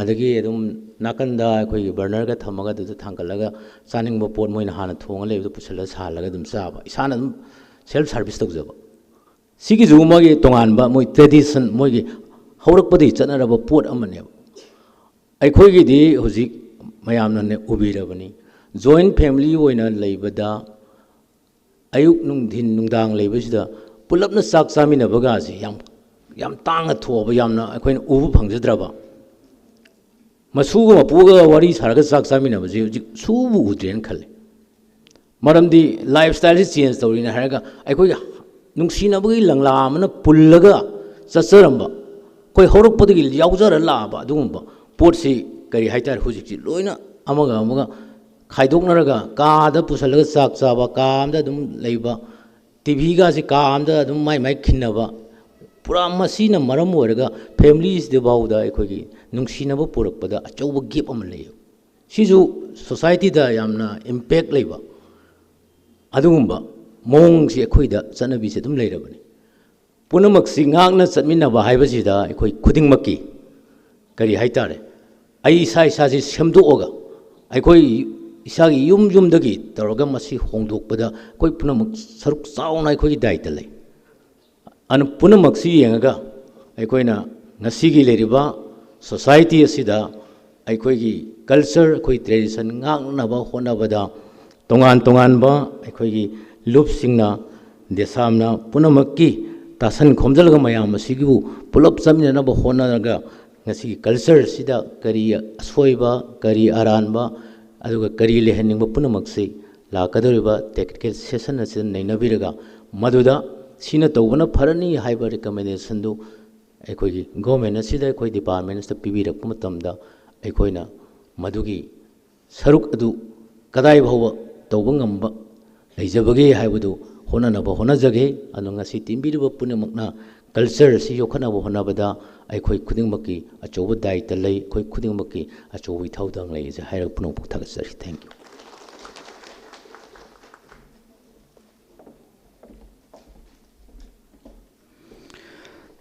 ꯑꯗꯒꯤ ꯑꯗꯨꯝ ꯅꯥꯀꯟꯗ ꯑꯩꯈꯣꯏꯒꯤ burnerꯒ ꯊꯝꯃꯒ ꯑꯗꯨꯗ ꯊꯥꯡꯒꯠꯂꯒ ꯆꯥꯅꯤꯡꯕ ꯄꯣꯠ ꯃꯣꯏꯅ ꯍꯥꯟꯅ ꯊꯣꯡꯉ ꯂꯩꯕꯗꯣ ꯄꯨꯁꯜꯂꯒ ꯁꯥꯍꯜꯂꯒ ꯑꯗꯨꯝ ꯆꯥꯕ, ꯏꯁꯥꯅ ꯑꯗꯨꯝ self service ꯇꯧꯖꯕ꯫ ꯁꯤꯒꯤꯁꯨ ꯃꯣꯏꯒꯤ ꯇꯣꯉꯥꯟꯕ ꯃꯣꯏ tradition, ꯃꯣꯏꯒꯤ ꯍꯧꯔꯛꯄꯗꯒꯤ ꯆꯠꯅꯔꯕ ꯄꯣꯠ ꯑꯃꯅꯦꯕ꯫ ꯑꯩꯈꯣꯏꯒꯤꯗꯤ ꯍꯧꯖꯤꯛ ꯃꯌꯥꯝꯅꯅꯦ ꯎꯕꯤꯔꯕꯅꯤ, joint family ꯑꯣꯏꯅ ꯂꯩꯕꯗ ꯑꯌꯨꯛ, ꯅꯨꯡꯊꯤꯟ, ꯅꯨꯡꯗꯥꯡ ꯂꯩꯕꯁꯤꯗ ꯄꯨꯂꯞꯅ ꯆꯥꯛ ꯆꯥꯃꯤꯟꯅꯕꯒꯁꯤ ꯌꯥꯝ, ꯌꯥꯝ ꯇꯥꯡꯅ ꯊꯣꯛꯑꯕ, ꯌꯥꯝꯅ ꯑꯩꯈꯣꯏꯅ ꯎꯕ ꯐꯪꯖꯗ꯭ꯔꯕ꯫ ꯃꯁꯨꯒ ꯃꯄꯨꯒ ꯋꯥꯔꯤ ꯁꯥꯔꯒ ꯆꯥꯛ ꯆꯥꯃꯤꯟꯅꯕꯁꯤ ꯍꯧꯖꯤꯛ ꯁꯨꯕꯨ ꯎꯗ꯭ꯔꯦꯅ ꯈꯜꯂꯤ꯫ ꯃꯔꯝꯗꯤ lifestyleꯁꯤ change ꯇꯧꯔꯤꯅꯦ ꯍꯥꯏꯔꯒ ꯑꯩꯈꯣꯏꯒꯤ ꯅꯨꯡꯁꯤꯅꯕꯒꯤ ꯂꯪꯂꯥ ꯑꯃꯅ ꯄꯨꯜꯂꯒ ꯆꯠꯆꯔꯝꯕ, ꯑꯩꯈꯣꯏ ꯍꯧꯔꯛꯄꯗꯒꯤ ꯌꯥꯎꯖꯔ ꯂꯥꯛꯑꯕ ꯑꯗꯨꯒꯨꯝꯕ ꯄꯣꯠꯁꯤ ꯀꯔꯤ ꯍꯥꯏꯇꯥꯔꯦ, ꯍꯧꯖꯤꯛꯁꯤ ꯂꯣꯏꯅ ꯑꯃꯒ ꯑꯃꯒ ꯈꯥꯏꯗꯣꯛꯅꯔꯒ ꯀꯥꯗ ꯄꯨꯁꯜꯂꯒ ꯆꯥꯛ ꯆꯥꯕ, ꯀꯥ ꯑꯃꯗ ꯑꯗꯨꯝ ꯂꯩꯕ, ꯇꯤꯚꯤꯒꯁꯤ ꯀꯥ ꯑꯃꯗ ꯑꯗꯨꯝ ꯃꯥꯏ ꯃꯥꯏ ꯈꯤꯟꯅꯕ, ꯄꯨꯔꯥ ꯃꯁꯤꯅ ꯃꯔꯝ ꯑꯣꯏꯔꯒ familyꯁꯤꯗꯐꯥꯎꯗ ꯑꯩꯈꯣꯏꯒꯤ ꯅꯨꯡꯁꯤꯅꯕ ꯄꯨꯔꯛꯄꯗ ꯑꯆꯧꯕ gap ꯑꯃ ꯂꯩ꯫ ꯁꯤꯁꯨ societyꯗ ꯌꯥꯝꯅ impact ꯂꯩꯕ ꯑꯗꯨꯒꯨꯝꯕ ꯃꯑꯣꯡꯁꯤ ꯑꯩꯈꯣꯏꯗ ꯆꯠꯅꯕꯤꯁꯦ ꯑꯗꯨꯝ ꯂꯩꯔꯕꯅꯤ꯫ ꯄꯨꯝꯅꯃꯛꯁꯤ ꯉꯥꯛꯅ ꯆꯠꯃꯤꯟꯅꯕ ꯍꯥꯏꯕꯁꯤꯗ ꯑꯩꯈꯣꯏ ꯈꯨꯗꯤꯡꯃꯛꯀꯤ ꯀꯔꯤ ꯍꯥꯏꯇꯥꯔꯦ, ꯑꯩ ꯏꯁꯥ ꯏꯁꯥꯁꯤ ꯁꯦꯝꯗꯣꯛꯑꯒ ꯑꯩꯈꯣꯏ ꯏꯁꯥꯒꯤ ꯌꯨꯝ ꯌꯨꯝꯗꯒꯤ ꯇꯧꯔꯒ ꯃꯁꯤ ꯍꯣꯡꯗꯣꯛꯄꯗ ꯑꯩꯈꯣꯏ ꯄꯨꯝꯅꯃꯛ ꯁꯔꯨꯛ ꯆꯥꯎꯅ ꯑꯩꯈꯣꯏꯒꯤ ꯗꯥꯏꯇ ꯂꯩ꯫ ꯑꯗꯨꯅ ꯄꯨꯝꯅꯃꯛꯁꯤ ꯌꯦꯡꯉꯒ ꯑꯩꯈꯣꯏꯅ ꯉꯁꯤꯒꯤ ꯂꯩꯔꯤꯕ society ꯑꯁꯤꯗ ꯑꯩꯈꯣꯏꯒꯤ ꯀꯜꯆꯔ, ꯑꯩꯈꯣꯏ ꯇ꯭ꯔꯦꯗꯤꯁꯟ ꯉꯥꯛꯅꯕ ꯍꯣꯠꯅꯕꯗ ꯇꯣꯉꯥꯟ ꯇꯣꯉꯥꯟꯕ ꯑꯩꯈꯣꯏꯒꯤ ꯂꯨꯞꯁꯤꯡꯅ, ꯗꯦꯁꯥꯝꯅ ꯄꯨꯝꯅꯃꯛꯀꯤ ꯇꯥꯁꯟ ꯈꯣꯝꯖꯤꯜꯂꯒ ꯃꯌꯥꯝ ꯑꯁꯤꯒꯤꯕꯨ ꯄꯨꯂꯞ ꯆꯠꯃꯤꯟꯅꯅꯕ ꯍꯣꯠꯅꯔꯒ ꯉꯁꯤꯒꯤ ꯀꯜꯆꯔꯁꯤꯗ ꯀꯔꯤ ꯑꯁꯣꯏꯕ, ꯀꯔꯤ ꯑꯔꯥꯟꯕ, ꯑꯗꯨꯒ ꯀꯔꯤ ꯂꯩꯍꯟꯅꯤꯡꯕ ꯄꯨꯝꯅꯃꯛꯁꯤ ꯂꯥꯛꯀꯗꯧꯔꯤꯕ ꯇꯦꯛꯅꯤꯀꯦꯜ ꯁꯦꯁꯟ ꯑꯁꯤꯗ ꯅꯩꯅꯕꯤꯔꯒ ꯃꯗꯨꯗ ꯁꯤꯅ ꯇꯧꯕꯅ ꯐꯔꯅꯤ ꯍꯥꯏꯕ ꯔꯤꯀꯃꯦꯟꯗꯦꯁꯟꯗꯨ ꯑꯩꯈꯣꯏꯒꯤ ꯒꯣꯔꯃꯦꯟ ꯑꯁꯤꯗ, ꯑꯩꯈꯣꯏ ꯗꯤꯄꯥꯔꯠꯃꯦꯟ ꯑꯁꯤꯗ ꯄꯤꯕꯤꯔꯛꯄ ꯃꯇꯝꯗ ꯑꯩꯈꯣꯏꯅ ꯃꯗꯨꯒꯤ ꯁꯔꯨꯛ ꯑꯗꯨ ꯀꯗꯥꯏ ꯐꯥꯎꯕ ꯇꯧꯕ ꯉꯝꯕ ꯂꯩꯖꯕꯒꯦ ꯍꯥꯏꯕꯗꯨ ꯍꯣꯠꯅꯅꯕ ꯍꯣꯠꯅꯖꯒꯦ꯫ ꯑꯗꯣ ꯉꯁꯤ ꯇꯤꯟꯕꯤꯔꯤꯕ ꯄꯨꯝꯅꯃꯛꯅ ꯀꯜꯆꯔ ꯑꯁꯤ ꯌꯣꯛꯈꯠꯅꯕ ꯍꯣꯠꯅꯕꯗ ꯑꯩꯈꯣꯏ ꯈꯨꯗꯤꯡꯃꯛꯀꯤ ꯑꯆꯧꯕ ꯗꯥꯏꯇ ꯂꯩ, ꯑꯩꯈꯣꯏ ꯈꯨꯗꯤꯡꯃꯛꯀꯤ ꯑꯆꯧꯕ ꯏꯊꯧꯗꯥꯡ ꯂꯩ ꯍꯥꯏꯁꯦ ꯍꯥꯏꯔꯒ ꯄꯨꯝꯅꯃꯛꯄꯨ ꯊꯥꯒꯠꯆꯔꯤ꯫ Thank you꯫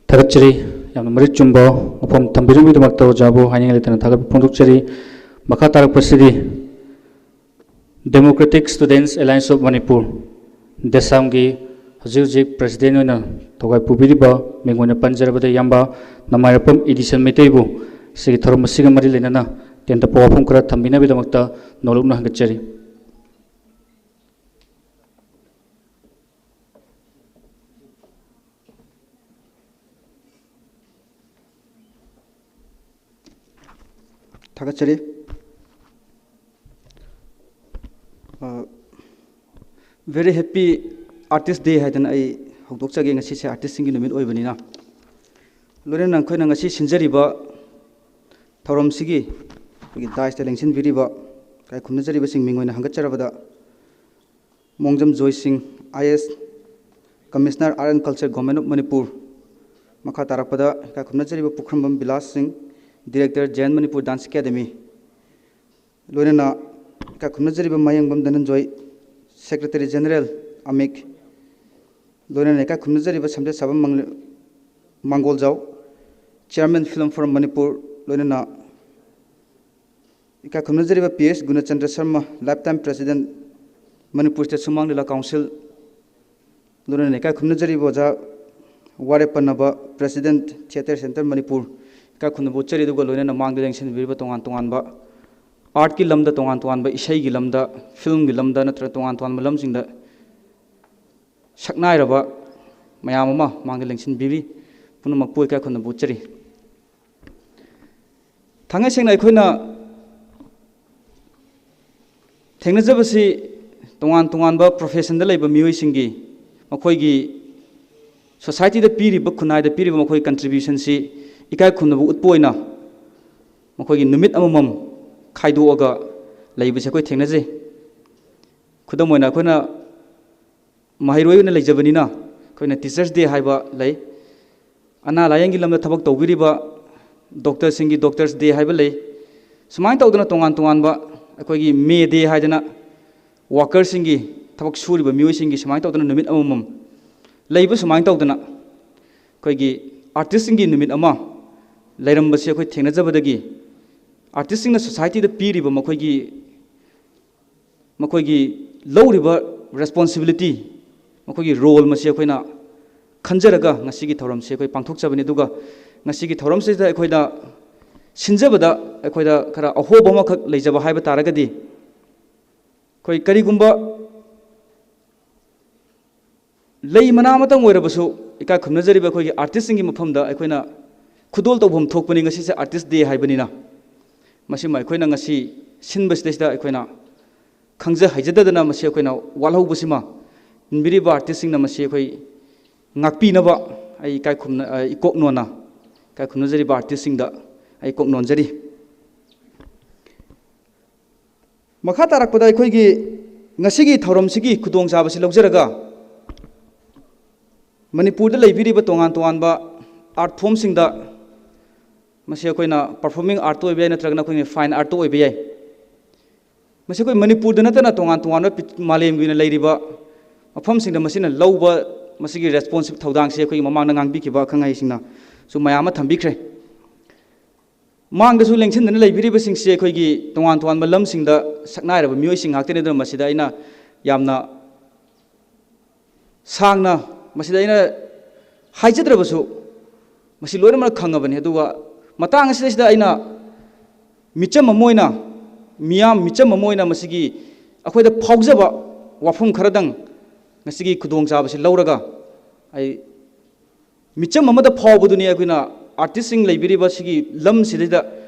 ꯊꯥꯒꯠꯆꯔꯤ꯫ ꯌꯥꯝꯅ ꯃꯔꯤꯛ ꯆꯨꯝꯕ ꯋꯥꯐꯝ ꯊꯝꯕꯤꯔꯝꯕꯒꯤꯗꯃꯛꯇ ꯑꯣꯖꯥꯕꯨ ꯍꯥꯏꯅꯤꯡꯉꯥꯏ ꯂꯩꯇꯅ ꯊꯥꯒꯠꯄ ꯐꯣꯡꯗꯣꯛꯆꯔꯤ꯫ ꯃꯈꯥ ꯇꯥꯔꯛꯄꯁꯤꯗꯤ Democratic Students Alliance of Manipur, ꯗꯦꯁꯥꯝꯒꯤ ꯍꯧꯖꯤꯛ ꯍꯧꯖꯤꯛ ꯄ꯭ꯔꯁꯤꯗꯦꯟ ꯑꯣꯏꯅ ꯊꯧꯒꯥꯏ ꯄꯨꯕꯤꯔꯤꯕ ꯃꯤꯡ ꯑꯣꯏꯅ ꯄꯟꯖꯔꯕꯗ ꯏꯌꯥꯝꯕ ꯅꯃꯥꯏꯔꯥꯛꯄꯝ ꯏꯗꯤꯁꯟ ꯃꯩꯇꯩꯕꯨ ꯁꯤꯒꯤ ꯊꯧꯔꯝ ꯑꯁꯤꯒ ꯃꯔꯤ ꯂꯩꯅꯅ ꯇꯦꯟꯇꯛꯄ ꯋꯥꯐꯝ ꯈꯔ ꯊꯝꯕꯤꯅꯕꯒꯤꯗꯃꯛꯇ ꯅꯧꯂꯨꯛꯅ ꯍꯪꯒꯠꯆꯔꯤ꯫ ꯊꯥꯒꯠꯆꯔꯤ꯫ ꯑ, Very Happy Artist Day ꯍꯥꯏꯗꯅ ꯑꯩ ꯍꯧꯗꯣꯛꯆꯒꯦ꯫ ꯉꯁꯤꯁꯦ ꯑꯥꯔꯇꯤꯁꯁꯤꯡꯒꯤ ꯅꯨꯃꯤꯠ ꯑꯣꯏꯕꯅꯤꯅ, ꯂꯣꯏꯅꯅ ꯑꯩꯈꯣꯏꯅ ꯉꯁꯤ ꯁꯤꯟꯖꯔꯤꯕ ꯊꯧꯔꯝꯁꯤꯒꯤ ꯑꯩꯈꯣꯏꯒꯤ ꯗꯥꯏꯁꯇ ꯂꯦꯡꯁꯤꯟꯕꯤꯔꯤꯕ ꯏꯀꯥꯏ ꯈꯨꯝꯅꯖꯔꯤꯕꯁꯤꯡ ꯃꯤꯡ ꯑꯣꯏꯅ ꯍꯪꯒꯠꯆꯔꯕꯗ, ꯃꯣꯡꯖꯝ ꯖꯣꯏ ꯁꯤꯡ, I A S, Commissioner Art and Culture, Government of Manipur, ꯃꯈꯥ ꯇꯥꯔꯛꯄꯗ ꯏꯀꯥꯏ ꯈꯨꯝꯅꯖꯔꯤꯕ ꯄꯨꯈ꯭ꯔꯝꯕꯝ ꯕꯤꯂꯥꯁ ꯁꯤꯡ, Director, Jain Manipur Dance Academy, ꯂꯣꯏꯅꯅ ꯏꯀꯥꯏ ꯈꯨꯝꯅꯖꯔꯤꯕ ꯃꯌꯦꯡꯕꯝ ꯙꯅꯟꯖꯣꯏ, Secretary General, ꯑꯃꯤꯛ, ꯂꯣꯏꯅꯅ ꯏꯀꯥꯏ ꯈꯨꯝꯅꯖꯔꯤꯕ ꯁꯝꯖꯦꯠ ꯁꯥꯕꯝ ꯃꯪꯂꯦ-, ꯃꯥꯡꯒꯣꯜꯖꯥꯎ, Chairman Film Forum Manipur, ꯂꯣꯏꯅꯅ ꯏꯀꯥꯏ ꯈꯨꯝꯅꯖꯔꯤꯕ P S ꯒꯨꯅꯆꯟꯗ꯭ꯔ Sharma, Lifetime President, Manipur State ꯁꯨꯃꯥꯡ ꯂꯤꯂꯥ Council, ꯂꯣꯏꯅꯅ ꯏꯀꯥꯏ ꯈꯨꯝꯅꯖꯔꯤꯕ ꯑꯣꯖꯥ ꯋꯥꯔꯦꯞ ꯄꯟꯅꯕ, President, Theatre Centre Manipur, ꯏꯀꯥꯏ ꯈꯨꯝꯅꯕ ꯎꯠꯆꯔꯤ꯫ ꯑꯗꯨꯒ ꯂꯣꯏꯅꯅ ꯃꯥꯡꯗ ꯂꯦꯡꯁꯤꯟꯕꯤꯔꯤꯕ ꯇꯣꯉꯥꯟ ꯇꯣꯉꯥꯟꯕ ꯑꯥꯔꯠꯀꯤ ꯂꯝꯗ, ꯇꯣꯉꯥꯟ ꯇꯣꯉꯥꯟꯕ ꯏꯁꯩꯒꯤ ꯂꯝꯗ, ꯐꯤꯂꯝꯒꯤ ꯂꯝꯗ ꯅꯠꯇ꯭ꯔꯒ ꯇꯣꯉꯥꯟ ꯇꯣꯉꯥꯟꯕ ꯂꯝꯁꯤꯡꯗ ꯁꯛꯅꯥꯏꯔꯕ ꯃꯌꯥꯝ ꯑꯃ ꯃꯥꯡꯗ ꯂꯦꯡꯁꯤꯟꯕꯤꯔꯤ꯫ ꯄꯨꯝꯅꯃꯛꯄꯨ ꯏꯀꯥꯏ ꯈꯨꯝꯅꯕ ꯎꯠꯆꯔꯤ꯫ ꯊꯥꯡꯉꯩ ꯁꯦꯡꯅ ꯑꯩꯈꯣꯏꯅ ꯊꯦꯡꯅꯖꯕꯁꯤ ꯇꯣꯉꯥꯟ ꯇꯣꯉꯥꯟꯕ ꯄ꯭ꯔꯣꯐꯦꯁꯟꯗ ꯂꯩꯕ ꯃꯤꯑꯣꯏꯁꯤꯡꯒꯤ ꯃꯈꯣꯏꯒꯤ ꯁꯣꯁꯥꯏꯇꯤꯗ ꯄꯤꯔꯤꯕ, ꯈꯨꯟꯅꯥꯏꯗ ꯄꯤꯔꯤꯕ ꯃꯈꯣꯏꯒꯤ ꯀꯟꯇ꯭ꯔꯤꯕ꯭ꯌꯨꯁꯟꯁꯤ ꯏꯀꯥꯏ ꯈꯨꯝꯅꯕ ꯎꯠꯄ ꯑꯣꯏꯅ ꯃꯈꯣꯏꯒꯤ ꯅꯨꯃꯤꯠ ꯑꯃꯃꯝ ꯈꯥꯏꯗꯣꯛꯑꯒ ꯂꯩꯕꯁꯦ ꯑꯩꯈꯣꯏ ꯊꯦꯡꯅꯖꯩ꯫ ꯈꯨꯗꯝ ꯑꯣꯏꯅ ꯑꯩꯈꯣꯏꯅ ꯃꯍꯩꯔꯣꯏ ꯑꯣꯏꯅ ꯂꯩꯖꯕꯅꯤꯅ ꯑꯩꯈꯣꯏꯅ ꯇꯤꯆꯔꯁ ꯗꯦ ꯍꯥꯏꯕ ꯂꯩ, ꯑꯅꯥ ꯂꯥꯏꯌꯦꯡꯒꯤ ꯂꯝꯗ ꯊꯕꯛ ꯇꯧꯕꯤꯔꯤꯕ ꯗꯣꯛꯇꯔꯁꯤꯡꯒꯤ ꯗꯣꯛꯇꯔꯁ ꯗꯦ ꯍꯥꯏꯕ ꯂꯩ꯫ ꯁꯨꯃꯥꯏꯅ ꯇꯧꯗꯅ ꯇꯣꯉꯥꯟ ꯇꯣꯉꯥꯟꯕ ꯑꯩꯈꯣꯏꯒꯤ ꯃꯦ ꯗꯦ ꯍꯥꯏꯗꯅ ꯋꯥꯀꯔꯁꯤꯡꯒꯤ, ꯊꯕꯛ ꯁꯨꯔꯤꯕ ꯃꯤꯑꯣꯏꯁꯤꯡꯒꯤ ꯁꯨꯃꯥꯏꯅ ꯇꯧꯗꯅ ꯅꯨꯃꯤꯠ ꯑꯃꯃꯝ ꯂꯩꯕ, ꯁꯨꯃꯥꯏꯅ ꯇꯧꯗꯅ ꯑꯩꯈꯣꯏꯒꯤ ꯑꯥꯔꯇꯤꯁꯁꯤꯡꯒꯤ ꯅꯨꯃꯤꯠ ꯑꯃ ꯂꯩꯔꯝꯕꯁꯤ ꯑꯩꯈꯣꯏ ꯊꯦꯡꯅꯖꯕꯗꯒꯤ ꯑꯥꯔꯇꯤꯁꯁꯤꯡꯅ ꯁꯣꯁꯥꯏꯇꯤꯗ ꯄꯤꯔꯤꯕ ꯃꯈꯣꯏꯒꯤ ꯃꯈꯣꯏꯒꯤ ꯂꯧꯔꯤꯕ ꯔꯦꯁꯄꯣꯟꯁꯤꯕꯤꯂꯤꯇꯤ, ꯃꯈꯣꯏꯒꯤ ꯔꯣꯜ ꯃꯁꯤ ꯑꯩꯈꯣꯏꯅ ꯈꯟꯖꯔꯒ ꯉꯁꯤꯒꯤ ꯊꯧꯔꯝꯁꯤ ꯑꯩꯈꯣꯏ ꯄꯥꯡꯊꯣꯛꯆꯕꯅꯤ꯫ ꯑꯗꯨꯒ ꯉꯁꯤꯒꯤ ꯊꯧꯔꯝꯁꯤꯗ ꯑꯩꯈꯣꯏꯗ ꯁꯤꯟꯖꯕꯗ ꯑꯩꯈꯣꯏꯗ ꯈꯔ ꯑꯍꯣꯕ ꯑꯃꯈꯛ ꯂꯩꯖꯕ ꯍꯥꯏꯕ ꯇꯥꯔꯒꯗꯤ, ꯑꯩꯈꯣꯏ ꯀꯔꯤꯒꯨꯝꯕ ꯂꯩ ꯃꯅꯥ ꯑꯃꯇꯪ ꯑꯣꯏꯔꯕꯁꯨ ꯏꯀꯥꯏ ꯈꯨꯝꯅꯖꯔꯤꯕ ꯑꯩꯈꯣꯏꯒꯤ ꯑꯥꯔꯇꯤꯁꯁꯤꯡꯒꯤ ꯃꯐꯝꯗ ꯑꯩꯈꯣꯏꯅ ꯈꯨꯗꯣꯜ ꯇꯧꯐꯝ ꯊꯣꯛꯄꯅꯤ꯫ ꯉꯁꯤꯁꯦ ꯑꯥꯔꯇꯤꯁ ꯗꯦ ꯍꯥꯏꯕꯅꯤꯅ, ꯃꯁꯤꯃ ꯑꯩꯈꯣꯏꯅ ꯉꯁꯤ ꯁꯤꯟꯕꯁꯤꯗꯩꯁꯤꯗ ꯑꯩꯈꯣꯏꯅ ꯈꯪꯖ ꯍꯩꯖꯗꯗꯅ ꯃꯁꯤ ꯑꯩꯈꯣꯏꯅ ꯋꯥꯠꯍꯧꯕꯁꯤꯃ ꯏꯟꯕꯤꯔꯤꯕ ꯑꯥꯔꯇꯤꯁꯁꯤꯡꯅ ꯃꯁꯤ ꯑꯩꯈꯣꯏ ꯉꯥꯛꯄꯤꯅꯕ ꯑꯩ ꯏꯀꯥꯏ ꯈꯨꯝꯅ-, ꯑ, ꯏꯀꯣꯛ ꯅꯣꯟꯅ ꯏꯀꯥꯏ ꯈꯨꯝꯅꯖꯔꯤꯕ ꯑꯥꯔꯇꯤꯁꯁꯤꯡꯗ ꯑꯩ ꯀꯣꯛ ꯅꯣꯟꯖꯔꯤ꯫ ꯃꯈꯥ ꯇꯥꯔꯛꯄꯗ ꯑꯩꯈꯣꯏꯒꯤ ꯉꯁꯤꯒꯤ ꯊꯧꯔꯝꯁꯤꯒꯤ ꯈꯨꯗꯣꯡꯆꯥꯕꯁꯤ ꯂꯧꯖꯔꯒ ꯃꯅꯤꯄꯨꯔꯗ ꯂꯩꯕꯤꯔꯤꯕ ꯇꯣꯉꯥꯟ ꯇꯣꯉꯥꯟꯕ ꯑꯥꯔꯠ ꯐꯣꯝꯁꯤꯡꯗ, ꯃꯁꯤ ꯑꯩꯈꯣꯏꯅ ꯄꯔꯐꯣꯔꯃꯤꯡ ꯑꯥꯔꯠꯇ ꯑꯣꯏꯕ ꯌꯥꯏ, ꯅꯠꯇ꯭ꯔꯒꯅ ꯑꯩꯈꯣꯏꯒꯤ ꯐꯥꯏꯟ ꯑꯥꯔꯠꯇ ꯑꯣꯏꯕ ꯌꯥꯏ꯫ ꯃꯁꯤ ꯑꯩꯈꯣꯏ ꯃꯅꯤꯄꯨꯔꯗ ꯅꯠꯇꯅ ꯇꯣꯉꯥꯟ ꯇꯣꯉꯥꯟꯕ ꯄꯤ-, ꯃꯥꯂꯦꯝꯒꯤ ꯑꯣꯏꯅ ꯂꯩꯔꯤꯕ ꯃꯐꯝꯁꯤꯡꯗ ꯃꯁꯤꯅ ꯂꯧꯕ, ꯃꯁꯤꯒꯤ ꯔꯦꯁꯄꯣꯟꯁꯤꯞ ꯊꯧꯗꯥꯡꯁꯤ ꯑꯩꯈꯣꯏꯒꯤ ꯃꯃꯥꯡꯗ ꯉꯥꯡꯕꯤꯈꯤꯕ ꯑꯈꯪ ꯑꯍꯩꯁꯤꯡꯅꯁꯨ ꯃꯌꯥꯝ ꯑꯃ ꯊꯝꯕꯤꯈ꯭ꯔꯦ꯫ ꯃꯥꯡꯗꯁꯨ ꯂꯦꯡꯁꯤꯟꯗꯅ ꯂꯩꯕꯤꯔꯤꯕꯁꯤꯡꯁꯤ ꯑꯩꯈꯣꯏꯒꯤ ꯇꯣꯉꯥꯟ ꯇꯣꯉꯥꯟꯕ ꯂꯝꯁꯤꯡꯗ ꯁꯛꯅꯥꯏꯔꯕ ꯃꯤꯑꯣꯏꯁꯤꯡ ꯉꯥꯛꯇꯅꯤ꯫ ꯑꯗꯨꯅ ꯃꯁꯤꯗ ꯑꯩꯅ ꯌꯥꯝꯅ ꯁꯥꯡꯅ, ꯃꯁꯤꯗ ꯑꯩꯅ ꯍꯥꯏꯖꯗ꯭ꯔꯕꯁꯨ ꯃꯁꯤ ꯂꯣꯏꯅꯃꯛ ꯈꯪꯉꯕꯅꯤ꯫ ꯑꯗꯨꯒ ꯃꯇꯥꯡ ꯑꯁꯤꯗꯩꯁꯤꯗ ꯑꯩꯅ ꯃꯤꯆꯝ ꯑꯃ ꯑꯣꯏꯅ, ꯃꯤꯌꯥꯝ ꯃꯤꯆꯝ ꯑꯃ ꯑꯣꯏꯅ ꯃꯁꯤꯒꯤ ꯑꯩꯈꯣꯏꯗ ꯐꯥꯎꯖꯕ ꯋꯥꯐꯝ ꯈꯔꯗꯪ ꯉꯁꯤꯒꯤ ꯈꯨꯗꯣꯡꯆꯥꯕꯁꯤ ꯂꯧꯔꯒ, ꯑꯩ ꯃꯤꯆꯝ ꯑꯃꯗ ꯐꯥꯎꯕꯗꯨꯅꯤ ꯑꯩꯈꯣꯏꯅ ꯑꯥꯔꯇꯤꯁꯁꯤꯡ ꯂꯩꯕꯤꯔꯤꯕ ꯁꯤꯒꯤ ꯂꯝꯁꯤꯗꯩꯗ,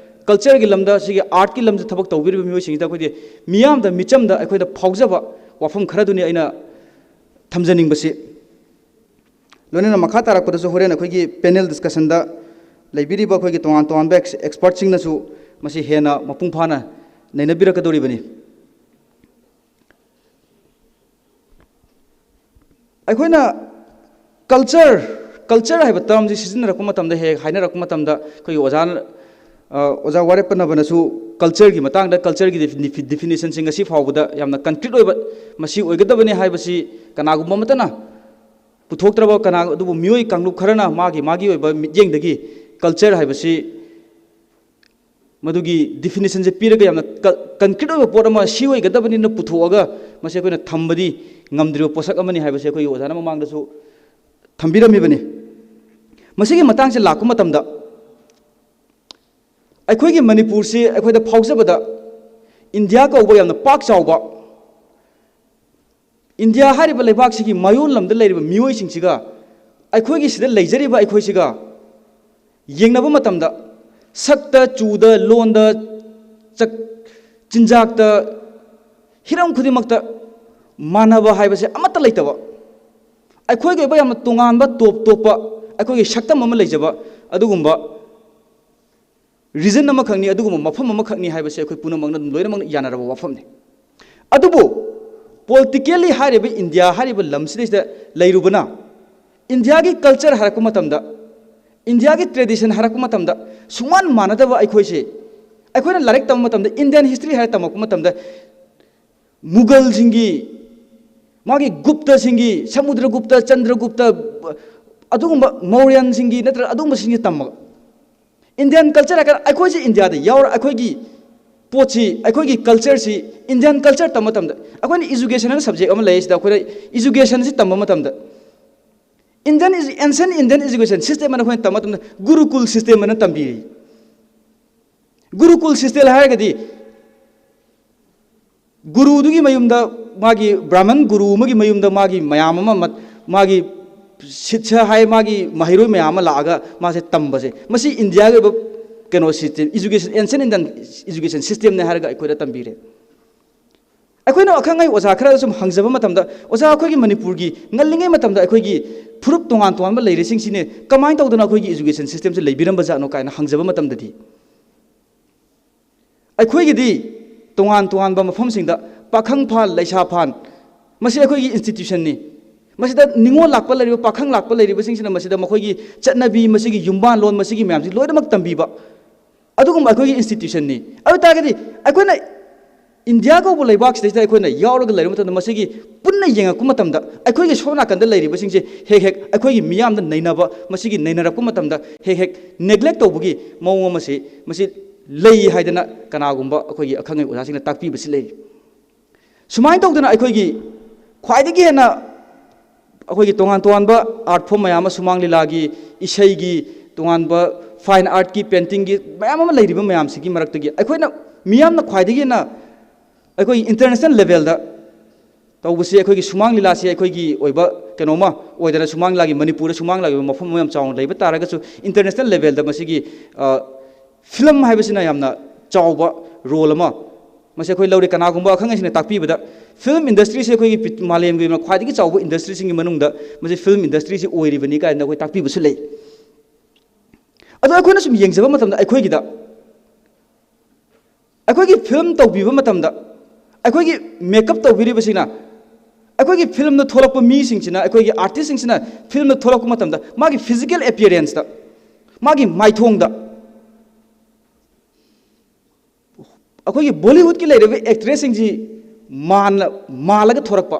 ꯀꯜꯆꯔꯒꯤ ꯂꯝꯗ, ꯁꯤꯒꯤ ꯑꯥꯔꯠꯀꯤ ꯂꯝꯗ ꯊꯕꯛ ꯇꯧꯕꯤꯔꯤꯕ ꯃꯤꯑꯣꯏꯁꯤꯡꯁꯤꯗ ꯑꯩꯈꯣꯏꯗꯤ ꯃꯤꯌꯥꯝꯗ, ꯃꯤꯆꯝꯗ ꯑꯩꯈꯣꯏꯗ ꯐꯥꯎꯖꯕ ꯋꯥꯐꯝ ꯈꯔꯗꯨꯅꯤ ꯑꯩꯅ ꯊꯝꯖꯅꯤꯡꯕꯁꯤ꯫ ꯂꯣꯏꯅꯅ ꯃꯈꯥ ꯇꯥꯔꯛꯄꯗꯁꯨ ꯍꯣꯔꯦꯟ ꯑꯩꯈꯣꯏꯒꯤ ꯄꯦꯅꯦꯜ ꯗꯤꯁꯀꯁꯟꯗ ꯂꯩꯕꯤꯔꯤꯕ ꯑꯩꯈꯣꯏꯒꯤ ꯇꯣꯉꯥꯟ ꯇꯣꯉꯥꯟꯕ ꯑꯦꯛꯁ-, ꯑꯦꯛꯁꯄꯔꯠꯁꯤꯡꯅꯁꯨ ꯃꯁꯤ ꯍꯦꯟꯅ ꯃꯄꯨꯡ ꯐꯥꯅ ꯅꯩꯅꯕꯤꯔꯛꯀꯗꯧꯔꯤꯕꯅꯤ꯫ ꯑꯩꯈꯣꯏꯅ ꯀꯜꯆꯔ, ꯀꯜꯆꯔ ꯍꯥꯏꯕ ꯇꯔꯝꯁꯤ ꯁꯤꯖꯤꯟꯅꯔꯛꯄ ꯃꯇꯝꯗ, ꯍꯦꯛ ꯍꯦꯛ ꯍꯥꯏꯅꯔꯛꯄ ꯃꯇꯝꯗ, ꯑꯩꯈꯣꯏꯒꯤ ꯑꯣꯖꯥ, ꯑ, ꯑꯣꯖꯥ ꯋꯥꯔꯦꯞꯄꯅꯕꯅꯁꯨ ꯀꯜꯆꯔꯒꯤ ꯃꯇꯥꯡꯗ, ꯀꯜꯆꯔꯒꯤ ꯗꯤꯐꯤ-, ꯗꯤꯐꯤꯅꯤꯁꯟꯁꯤ ꯉꯁꯤ ꯐꯥꯎꯕꯗ ꯌꯥꯝꯅ ꯀꯟꯀ꯭ꯔꯤꯠ ꯑꯣꯏꯕ, ꯃꯁꯤ ꯑꯣꯏꯒꯗꯕꯅꯤ ꯍꯥꯏꯕꯁꯤ ꯀꯅꯥꯒꯨꯝꯕ ꯑꯃꯠꯇꯅ ꯄꯨꯊꯣꯛꯇ꯭ꯔꯕ, ꯀꯅꯥ, ꯑꯗꯨꯕꯨ ꯃꯤꯑꯣꯏ ꯀꯥꯡꯂꯨꯞ ꯈꯔꯅ ꯃꯥꯒꯤ, ꯃꯥꯒꯤ ꯑꯣꯏꯕ ꯃꯤꯠꯌꯦꯡꯗꯒꯤ ꯀꯜꯆꯔ ꯍꯥꯏꯕꯁꯤ ꯃꯗꯨꯒꯤ ꯗꯤꯐꯤꯅꯤꯁꯟꯁꯦ ꯄꯤꯔꯒ ꯌꯥꯝꯅ ꯀ-, ꯀꯟꯀ꯭ꯔꯤꯠ ꯑꯣꯏꯕ ꯄꯣꯠ ꯑꯃ ꯁꯤ ꯑꯣꯏꯒꯗꯕꯅꯤꯅ ꯄꯨꯊꯣꯛꯑꯒ ꯃꯁꯤ ꯑꯩꯈꯣꯏꯅ ꯊꯝꯕꯗꯤ ꯉꯝꯗ꯭ꯔꯤꯕ ꯄꯣꯠꯁꯛ ꯑꯃꯅꯤ ꯍꯥꯏꯕꯁꯦ ꯑꯩꯈꯣꯏꯒꯤ ꯑꯣꯖꯥꯅ ꯃꯃꯥꯡꯗꯁꯨ ꯊꯝꯕꯤꯔꯝꯃꯤꯕꯅꯤ꯫ ꯃꯁꯤꯒꯤ ꯃꯇꯥꯡꯁꯦ ꯂꯥꯛꯄ ꯃꯇꯝꯗ ꯑꯩꯈꯣꯏꯒꯤ ꯃꯅꯤꯄꯨꯔꯁꯤ ꯑꯩꯈꯣꯏꯗ ꯐꯥꯎꯖꯕꯗ ꯏꯟꯗꯤꯌꯥ ꯀꯧꯕ ꯌꯥꯝꯅ ꯄꯥꯛ ꯆꯥꯎꯕ ꯏꯟꯗꯤꯌꯥ ꯍꯥꯏꯔꯤꯕ ꯂꯩꯕꯥꯛꯁꯤꯒꯤ ꯃꯌꯣꯜ ꯂꯝꯗ ꯂꯩꯔꯤꯕ ꯃꯤꯑꯣꯏꯁꯤꯡꯁꯤꯒ ꯑꯩꯈꯣꯏꯒꯤ ꯁꯤꯗ ꯂꯩꯖꯔꯤꯕ ꯑꯩꯈꯣꯏꯁꯤꯒ ꯌꯦꯡꯅꯕ ꯃꯇꯝꯗ ꯁꯛꯇ, ꯆꯨꯗ, ꯂꯣꯟꯗ, ꯆꯛ-, ꯆꯤꯟꯖꯥꯛꯇ, ꯍꯤꯔꯝ ꯈꯨꯗꯤꯡꯃꯛꯇ ꯃꯥꯟꯅꯕ ꯍꯥꯏꯕꯁꯦ ꯑꯃꯠꯇ ꯂꯩꯇꯕ, ꯑꯩꯈꯣꯏꯒꯤ ꯑꯣꯏꯕ ꯌꯥꯝꯅ ꯇꯣꯉꯥꯟꯕ, ꯇꯣꯞ ꯇꯣꯞꯄ ꯑꯩꯈꯣꯏꯒꯤ ꯁꯛꯇꯝ ꯑꯃ ꯂꯩꯖꯕ ꯑꯗꯨꯒꯨꯝꯕ ꯔꯤꯖꯟ ꯑꯃꯈꯛꯅꯤ, ꯑꯗꯨꯒꯨꯝꯕ ꯃꯐꯝ ꯑꯃꯈꯛꯅꯤ ꯍꯥꯏꯕꯁꯦ ꯑꯩꯈꯣꯏ ꯄꯨꯝꯅꯃꯛꯅ ꯑꯗꯨꯝ ꯂꯣꯏꯅꯃꯛꯅ ꯌꯥꯅꯔꯕ ꯋꯥꯐꯝꯅꯤ꯫ ꯑꯗꯨꯕꯨ ꯄꯣꯂꯤꯇꯤꯀꯦꯜꯂꯤ ꯍꯥꯏꯔꯤꯕ ꯏꯟꯗꯤꯌꯥ ꯍꯥꯏꯔꯤꯕ ꯂꯝꯁꯤꯗꯩꯁꯤꯗ ꯂꯩꯔꯨꯕꯅ ꯏꯟꯗꯤꯌꯥꯒꯤ ꯀꯜꯆꯔ ꯍꯥꯏꯔꯛꯄ ꯃꯇꯝꯗ, ꯏꯟꯗꯤꯌꯥꯒꯤ ꯇ꯭ꯔꯦꯗꯤꯁꯟ ꯍꯥꯏꯔꯛꯄ ꯃꯇꯝꯗ ꯁꯨꯡꯃꯥꯟ ꯃꯥꯟꯅꯗꯕ ꯑꯩꯈꯣꯏꯁꯦ, ꯑꯩꯈꯣꯏꯅ ꯂꯥꯏꯔꯤꯛ ꯇꯝꯕ ꯃꯇꯝꯗ, ꯏꯟꯗꯤꯌꯥꯟ ꯍꯤꯁꯇ꯭ꯔꯤ ꯍꯥꯏꯔ ꯇꯝꯃꯛꯄ ꯃꯇꯝꯗ ꯃꯨꯒꯜꯁꯤꯡꯒꯤ, ꯃꯥꯒꯤ ꯒꯨꯞꯇꯁꯤꯡꯒꯤ, ꯁꯃꯨꯗ꯭ꯔꯒꯨꯞꯇ, ꯆꯟꯗ꯭ꯔꯒꯨꯞꯇ, ꯑꯗꯨꯒꯨꯝꯕ ꯃꯧꯔꯤꯌꯟꯁꯤꯡꯒꯤ ꯅꯠꯇ꯭ꯔꯒ ꯑꯗꯨꯒꯨꯝꯕꯁꯤꯡꯁꯦ ꯇꯝꯃꯒ ꯏꯟꯗꯤꯌꯥꯟ ꯀꯜꯆꯔ ꯍꯥꯏꯔꯀꯥꯟꯗ ꯑꯩꯈꯣꯏꯁꯤ ꯏꯟꯗꯤꯌꯥꯗ ꯌꯥꯎꯔ ꯑꯩꯈꯣꯏꯒꯤ ꯄꯣꯠꯁꯤ, ꯑꯩꯈꯣꯏꯒꯤ ꯀꯜꯆꯔꯁꯤ ꯏꯟꯗꯤꯌꯥꯟ ꯀꯜꯆꯔ ꯇꯝꯕ ꯃꯇꯝꯗ ꯑꯩꯈꯣꯏꯅ ꯏꯖꯨꯀꯦꯁꯟ ꯍꯥꯏꯅ ꯁꯕꯖꯦꯛ ꯑꯃ ꯂꯩ, ꯁꯤꯗ ꯑꯩꯈꯣꯏꯅ ꯏꯖꯨꯀꯦꯁꯟꯁꯤ ꯇꯝꯕ ꯃꯇꯝꯗ Indian, ancient Indian education system ꯑꯅ ꯑꯩꯈꯣꯏꯅ ꯇꯝꯕ ꯃꯇꯝꯗ ꯒꯨꯔꯨꯀꯨꯜ ꯁꯤꯁꯇꯦꯝ ꯑꯅ ꯇꯝꯕꯤꯔꯤ꯫ ꯒꯨꯔꯨꯀꯨꯜ ꯁꯤꯁꯇꯦꯝ ꯍꯥꯏꯔꯒꯗꯤ ꯒꯨꯔꯨꯗꯨꯒꯤ ꯃꯌꯨꯝꯗ, ꯃꯥꯒꯤ ꯕ꯭ꯔꯥꯍꯃꯟ ꯒꯨꯔꯨ ꯑꯃꯒꯤ ꯃꯌꯨꯝꯗ ꯃꯥꯒꯤ ꯃꯌꯥꯝ ꯑꯃ ꯃꯠ-, ꯃꯥꯒꯤ ꯁꯤꯠꯁ ꯍꯥꯏ, ꯃꯥꯒꯤ ꯃꯍꯩꯔꯣꯏ ꯃꯌꯥꯝ ꯑꯃ ꯂꯥꯛꯑꯒ ꯃꯥꯁꯦ ꯇꯝꯕꯁꯦ, ꯃꯁꯤ ꯏꯟꯗꯤꯌꯥꯒꯤ ꯑꯣꯏꯕ ꯀꯩꯅꯣ system, education, ancient Indian education ꯁꯤꯁꯇꯦꯝꯅꯦ ꯍꯥꯏꯔꯒ ꯑꯩꯈꯣꯏꯗ ꯇꯝꯕꯤꯔꯦ꯫ ꯑꯩꯈꯣꯏꯅ ꯑꯈꯪ ꯑꯍꯩ ꯑꯣꯖꯥ ꯈꯔꯗ ꯁꯨꯝ ꯍꯪꯖꯕ ꯃꯇꯝꯗ, "ꯑꯣꯖꯥ, ꯑꯩꯈꯣꯏꯒꯤ ꯃꯅꯤꯄꯨꯔꯒꯤ ꯉꯜꯂꯤꯉꯩ ꯃꯇꯝꯗ ꯑꯩꯈꯣꯏꯒꯤ ꯐꯨꯔꯨꯞ ꯇꯣꯉꯥꯟ ꯇꯣꯉꯥꯟꯕ ꯂꯩꯔꯤꯁꯤꯡꯁꯤꯅꯦ ꯀꯃꯥꯏꯅ ꯇꯧꯗꯅ ꯑꯩꯈꯣꯏꯒꯤ ꯏꯖꯨꯀꯦꯁꯟ ꯁꯤꯁꯇꯦꯝꯁꯦ ꯂꯩꯕꯤꯔꯝꯕ ꯖꯥꯠꯅꯣ?" ꯀꯥꯏꯅ ꯍꯪꯖꯕ ꯃꯇꯝꯗꯗꯤ, ꯑꯩꯈꯣꯏꯒꯤꯗꯤ ꯇꯣꯉꯥꯟ ꯇꯣꯉꯥꯟꯕ ꯃꯐꯝꯁꯤꯡꯗ ꯄꯥꯈꯪ ꯐꯥꯟ, ꯂꯩꯁꯥ ꯐꯥꯟ, ꯃꯁꯤ ꯑꯩꯈꯣꯏꯒꯤ ꯏꯟꯁꯇꯤꯇ꯭ꯌꯨꯁꯟꯅꯤ꯫ ꯃꯁꯤꯗ ꯅꯤꯉꯣꯜ ꯂꯥꯛꯄ ꯂꯩꯔꯤꯕ, ꯄꯥꯈꯪ ꯂꯥꯛꯄ ꯂꯩꯔꯤꯕꯁꯤꯡꯁꯤꯅ ꯃꯁꯤꯗ ꯃꯈꯣꯏꯒꯤ ꯆꯠꯅꯕꯤ, ꯃꯁꯤꯒꯤ ꯌꯨꯝꯕꯥꯟꯂꯣꯟ, ꯃꯁꯤꯒꯤ ꯃꯌꯥꯝꯁꯤ ꯂꯣꯏꯅꯃꯛ ꯇꯝꯕꯤꯕ꯫ ꯑꯗꯨꯒꯨꯝꯕ ꯑꯩꯈꯣꯏꯒꯤ ꯏꯟꯁꯇꯤꯇ꯭ꯌꯨꯁꯟꯅꯤ꯫ ꯑꯗꯨ ꯑꯣꯏ ꯇꯥꯔꯒꯗꯤ ꯑꯩꯈꯣꯏꯅ ꯏꯟꯗꯤꯌꯥ ꯀꯧꯕ ꯂꯩꯕꯥꯛꯁꯤꯗꯩꯁꯤꯗ ꯑꯩꯈꯣꯏꯅ ꯌꯥꯎꯔꯒ ꯂꯩꯔꯕ ꯃꯇꯝꯗ, ꯃꯁꯤꯒꯤ ꯄꯨꯟꯅ ꯌꯦꯡꯉꯛꯄ ꯃꯇꯝꯗ, ꯑꯩꯈꯣꯏꯒꯤ ꯁꯣꯝ ꯅꯥꯀꯟꯗ ꯂꯩꯔꯤꯕꯁꯤꯡꯁꯦ ꯍꯦꯛ ꯍꯦꯛ ꯑꯩꯈꯣꯏꯒꯤ ꯃꯤꯌꯥꯝꯗ ꯅꯩꯅꯕ, ꯃꯁꯤꯒꯤ ꯅꯩꯅꯔꯛꯄ ꯃꯇꯝꯗ ꯍꯦꯛ ꯍꯦꯛ ꯅꯦꯒ꯭ꯂꯦꯛ ꯇꯧꯕꯒꯤ ꯃꯑꯣꯡ ꯑꯃꯁꯤ ꯃꯁꯤ ꯂꯩ ꯍꯥꯏꯗꯅ ꯀꯅꯥꯒꯨꯝꯕ ꯑꯩꯈꯣꯏꯒꯤ ꯑꯈꯪ ꯑꯍꯩ ꯑꯣꯖꯥꯁꯤꯡꯅ ꯇꯥꯛꯄꯤꯕꯁꯤ ꯂꯩꯔꯤ꯫ ꯁꯨꯃꯥꯏꯅ ꯇꯧꯗꯅ ꯑꯩꯈꯣꯏꯒꯤ ꯈ꯭ꯋꯥꯏꯗꯒꯤ ꯍꯦꯟꯅ ꯑꯩꯈꯣꯏꯒꯤ ꯇꯣꯉꯥꯟ ꯇꯣꯉꯥꯟꯕ ꯑꯥꯔꯠ ꯐꯣꯝ ꯃꯌꯥꯝ ꯑꯃ, ꯁꯨꯃꯥꯡ ꯂꯤꯂꯥꯒꯤ, ꯏꯁꯩꯒꯤ, ꯇꯣꯉꯥꯟꯕ ꯐꯥꯏꯟ ꯑꯥꯔꯠꯀꯤ, ꯄꯦꯟꯇꯤꯡꯒꯤ ꯃꯌꯥꯝ ꯑꯃ ꯂꯩꯔꯤꯕ ꯃꯌꯥꯝꯁꯤꯒꯤ ꯃꯔꯛꯇꯒꯤ ꯑꯩꯈꯣꯏꯅ ꯃꯤꯌꯥꯝꯅ ꯈ꯭ꯋꯥꯏꯗꯒꯤ ꯍꯦꯟꯅ ꯑꯩꯈꯣꯏ ꯏꯟꯇꯔꯅꯦꯁꯅꯦꯜ ꯂꯦꯚꯦꯜꯗ ꯇꯧꯕꯁꯤ, ꯑꯩꯈꯣꯏꯒꯤ ꯁꯨꯃꯥꯡ ꯂꯤꯂꯥꯁꯤ ꯑꯩꯈꯣꯏꯒꯤ ꯑꯣꯏꯕ ꯀꯩꯅꯣꯃ ꯑꯣꯏꯗꯅ, ꯁꯨꯃꯥꯡ ꯂꯤꯂꯥꯒꯤ, ꯃꯅꯤꯄꯨꯔꯗ ꯁꯨꯃꯥꯡ ꯂꯤꯂꯥꯒꯤ ꯑꯣꯏꯕ ꯃꯐꯝ ꯑꯃ ꯌꯥꯝ ꯆꯥꯎꯅ ꯂꯩꯕ ꯇꯥꯔꯒꯁꯨ, ꯏꯟꯇꯔꯅꯦꯁꯅꯦꯜ ꯂꯦꯚꯦꯜꯗ ꯃꯁꯤꯒꯤ, ꯑ, ꯐꯤꯂꯝ ꯍꯥꯏꯕꯁꯤꯅ ꯌꯥꯝꯅ ꯆꯥꯎꯕ ꯔꯣꯜ ꯑꯃ ꯃꯁꯤ ꯑꯩꯈꯣꯏ ꯂꯧꯔꯤ꯫ ꯀꯅꯥꯒꯨꯝꯕ ꯑꯈꯪ ꯑꯍꯩꯁꯤꯡꯅ ꯇꯥꯛꯄꯤꯕꯗ, ꯐꯤꯂꯝ ꯏꯟꯗꯁꯇ꯭ꯔꯤꯁꯤ ꯑꯩꯈꯣꯏꯒꯤ ꯄꯤ-, ꯃꯥꯂꯦꯝꯒꯤ ꯑꯣꯏꯅ ꯈ꯭ꯋꯥꯏꯗꯒꯤ ꯆꯥꯎꯕ ꯏꯟꯗꯁꯇ꯭ꯔꯤꯁꯤꯡꯒꯤ ꯃꯅꯨꯡꯗ ꯃꯁꯤ ꯐꯤꯂꯝ ꯏꯟꯗꯁꯇ꯭ꯔꯤꯁꯤ ꯑꯣꯏꯔꯤꯕꯅꯤ ꯀꯥꯏꯅ ꯑꯩꯈꯣꯏ ꯇꯥꯛꯄꯤꯕꯁꯨ ꯂꯩ꯫ ꯑꯗꯣ ꯑꯩꯈꯣꯏꯅ ꯁꯨꯝ ꯌꯦꯡꯖꯕ ꯃꯇꯝꯗ, ꯑꯩꯈꯣꯏꯒꯤꯗ, ꯑꯩꯈꯣꯏꯒꯤ ꯐꯤꯂꯝ ꯇꯧꯕꯤꯕ ꯃꯇꯝꯗ, ꯑꯩꯈꯣꯏꯒꯤ ꯃꯦꯀꯞ ꯇꯧꯕꯤꯔꯤꯕꯁꯤꯅ, ꯑꯩꯈꯣꯏꯒꯤ ꯐꯤꯂꯝꯗ ꯊꯣꯛꯂꯛꯄ ꯃꯤꯁꯤꯡꯁꯤꯅ, ꯑꯩꯈꯣꯏꯒꯤ ꯑꯥꯔꯇꯤꯁꯁꯤꯡꯁꯤꯅ ꯐꯤꯂꯝꯗ ꯊꯣꯛꯂꯛꯄ ꯃꯇꯝꯗ ꯃꯥꯒꯤ ꯐꯤꯖꯤꯀꯦꯜ ꯑꯦꯄꯤꯌꯔꯦꯟꯁꯇ, ꯃꯥꯒꯤ ꯃꯥꯏꯊꯣꯡꯗ, ꯑꯩꯈꯣꯏꯒꯤ ꯕꯣꯂꯤꯋꯨꯗꯀꯤ ꯂꯩꯔꯤꯕ ꯑꯦꯛꯇ꯭ꯔꯦꯁꯁꯤꯡꯁꯤ ꯃꯥꯟꯅ-, ꯃꯥꯜꯂꯒ ꯊꯣꯔꯛꯄ,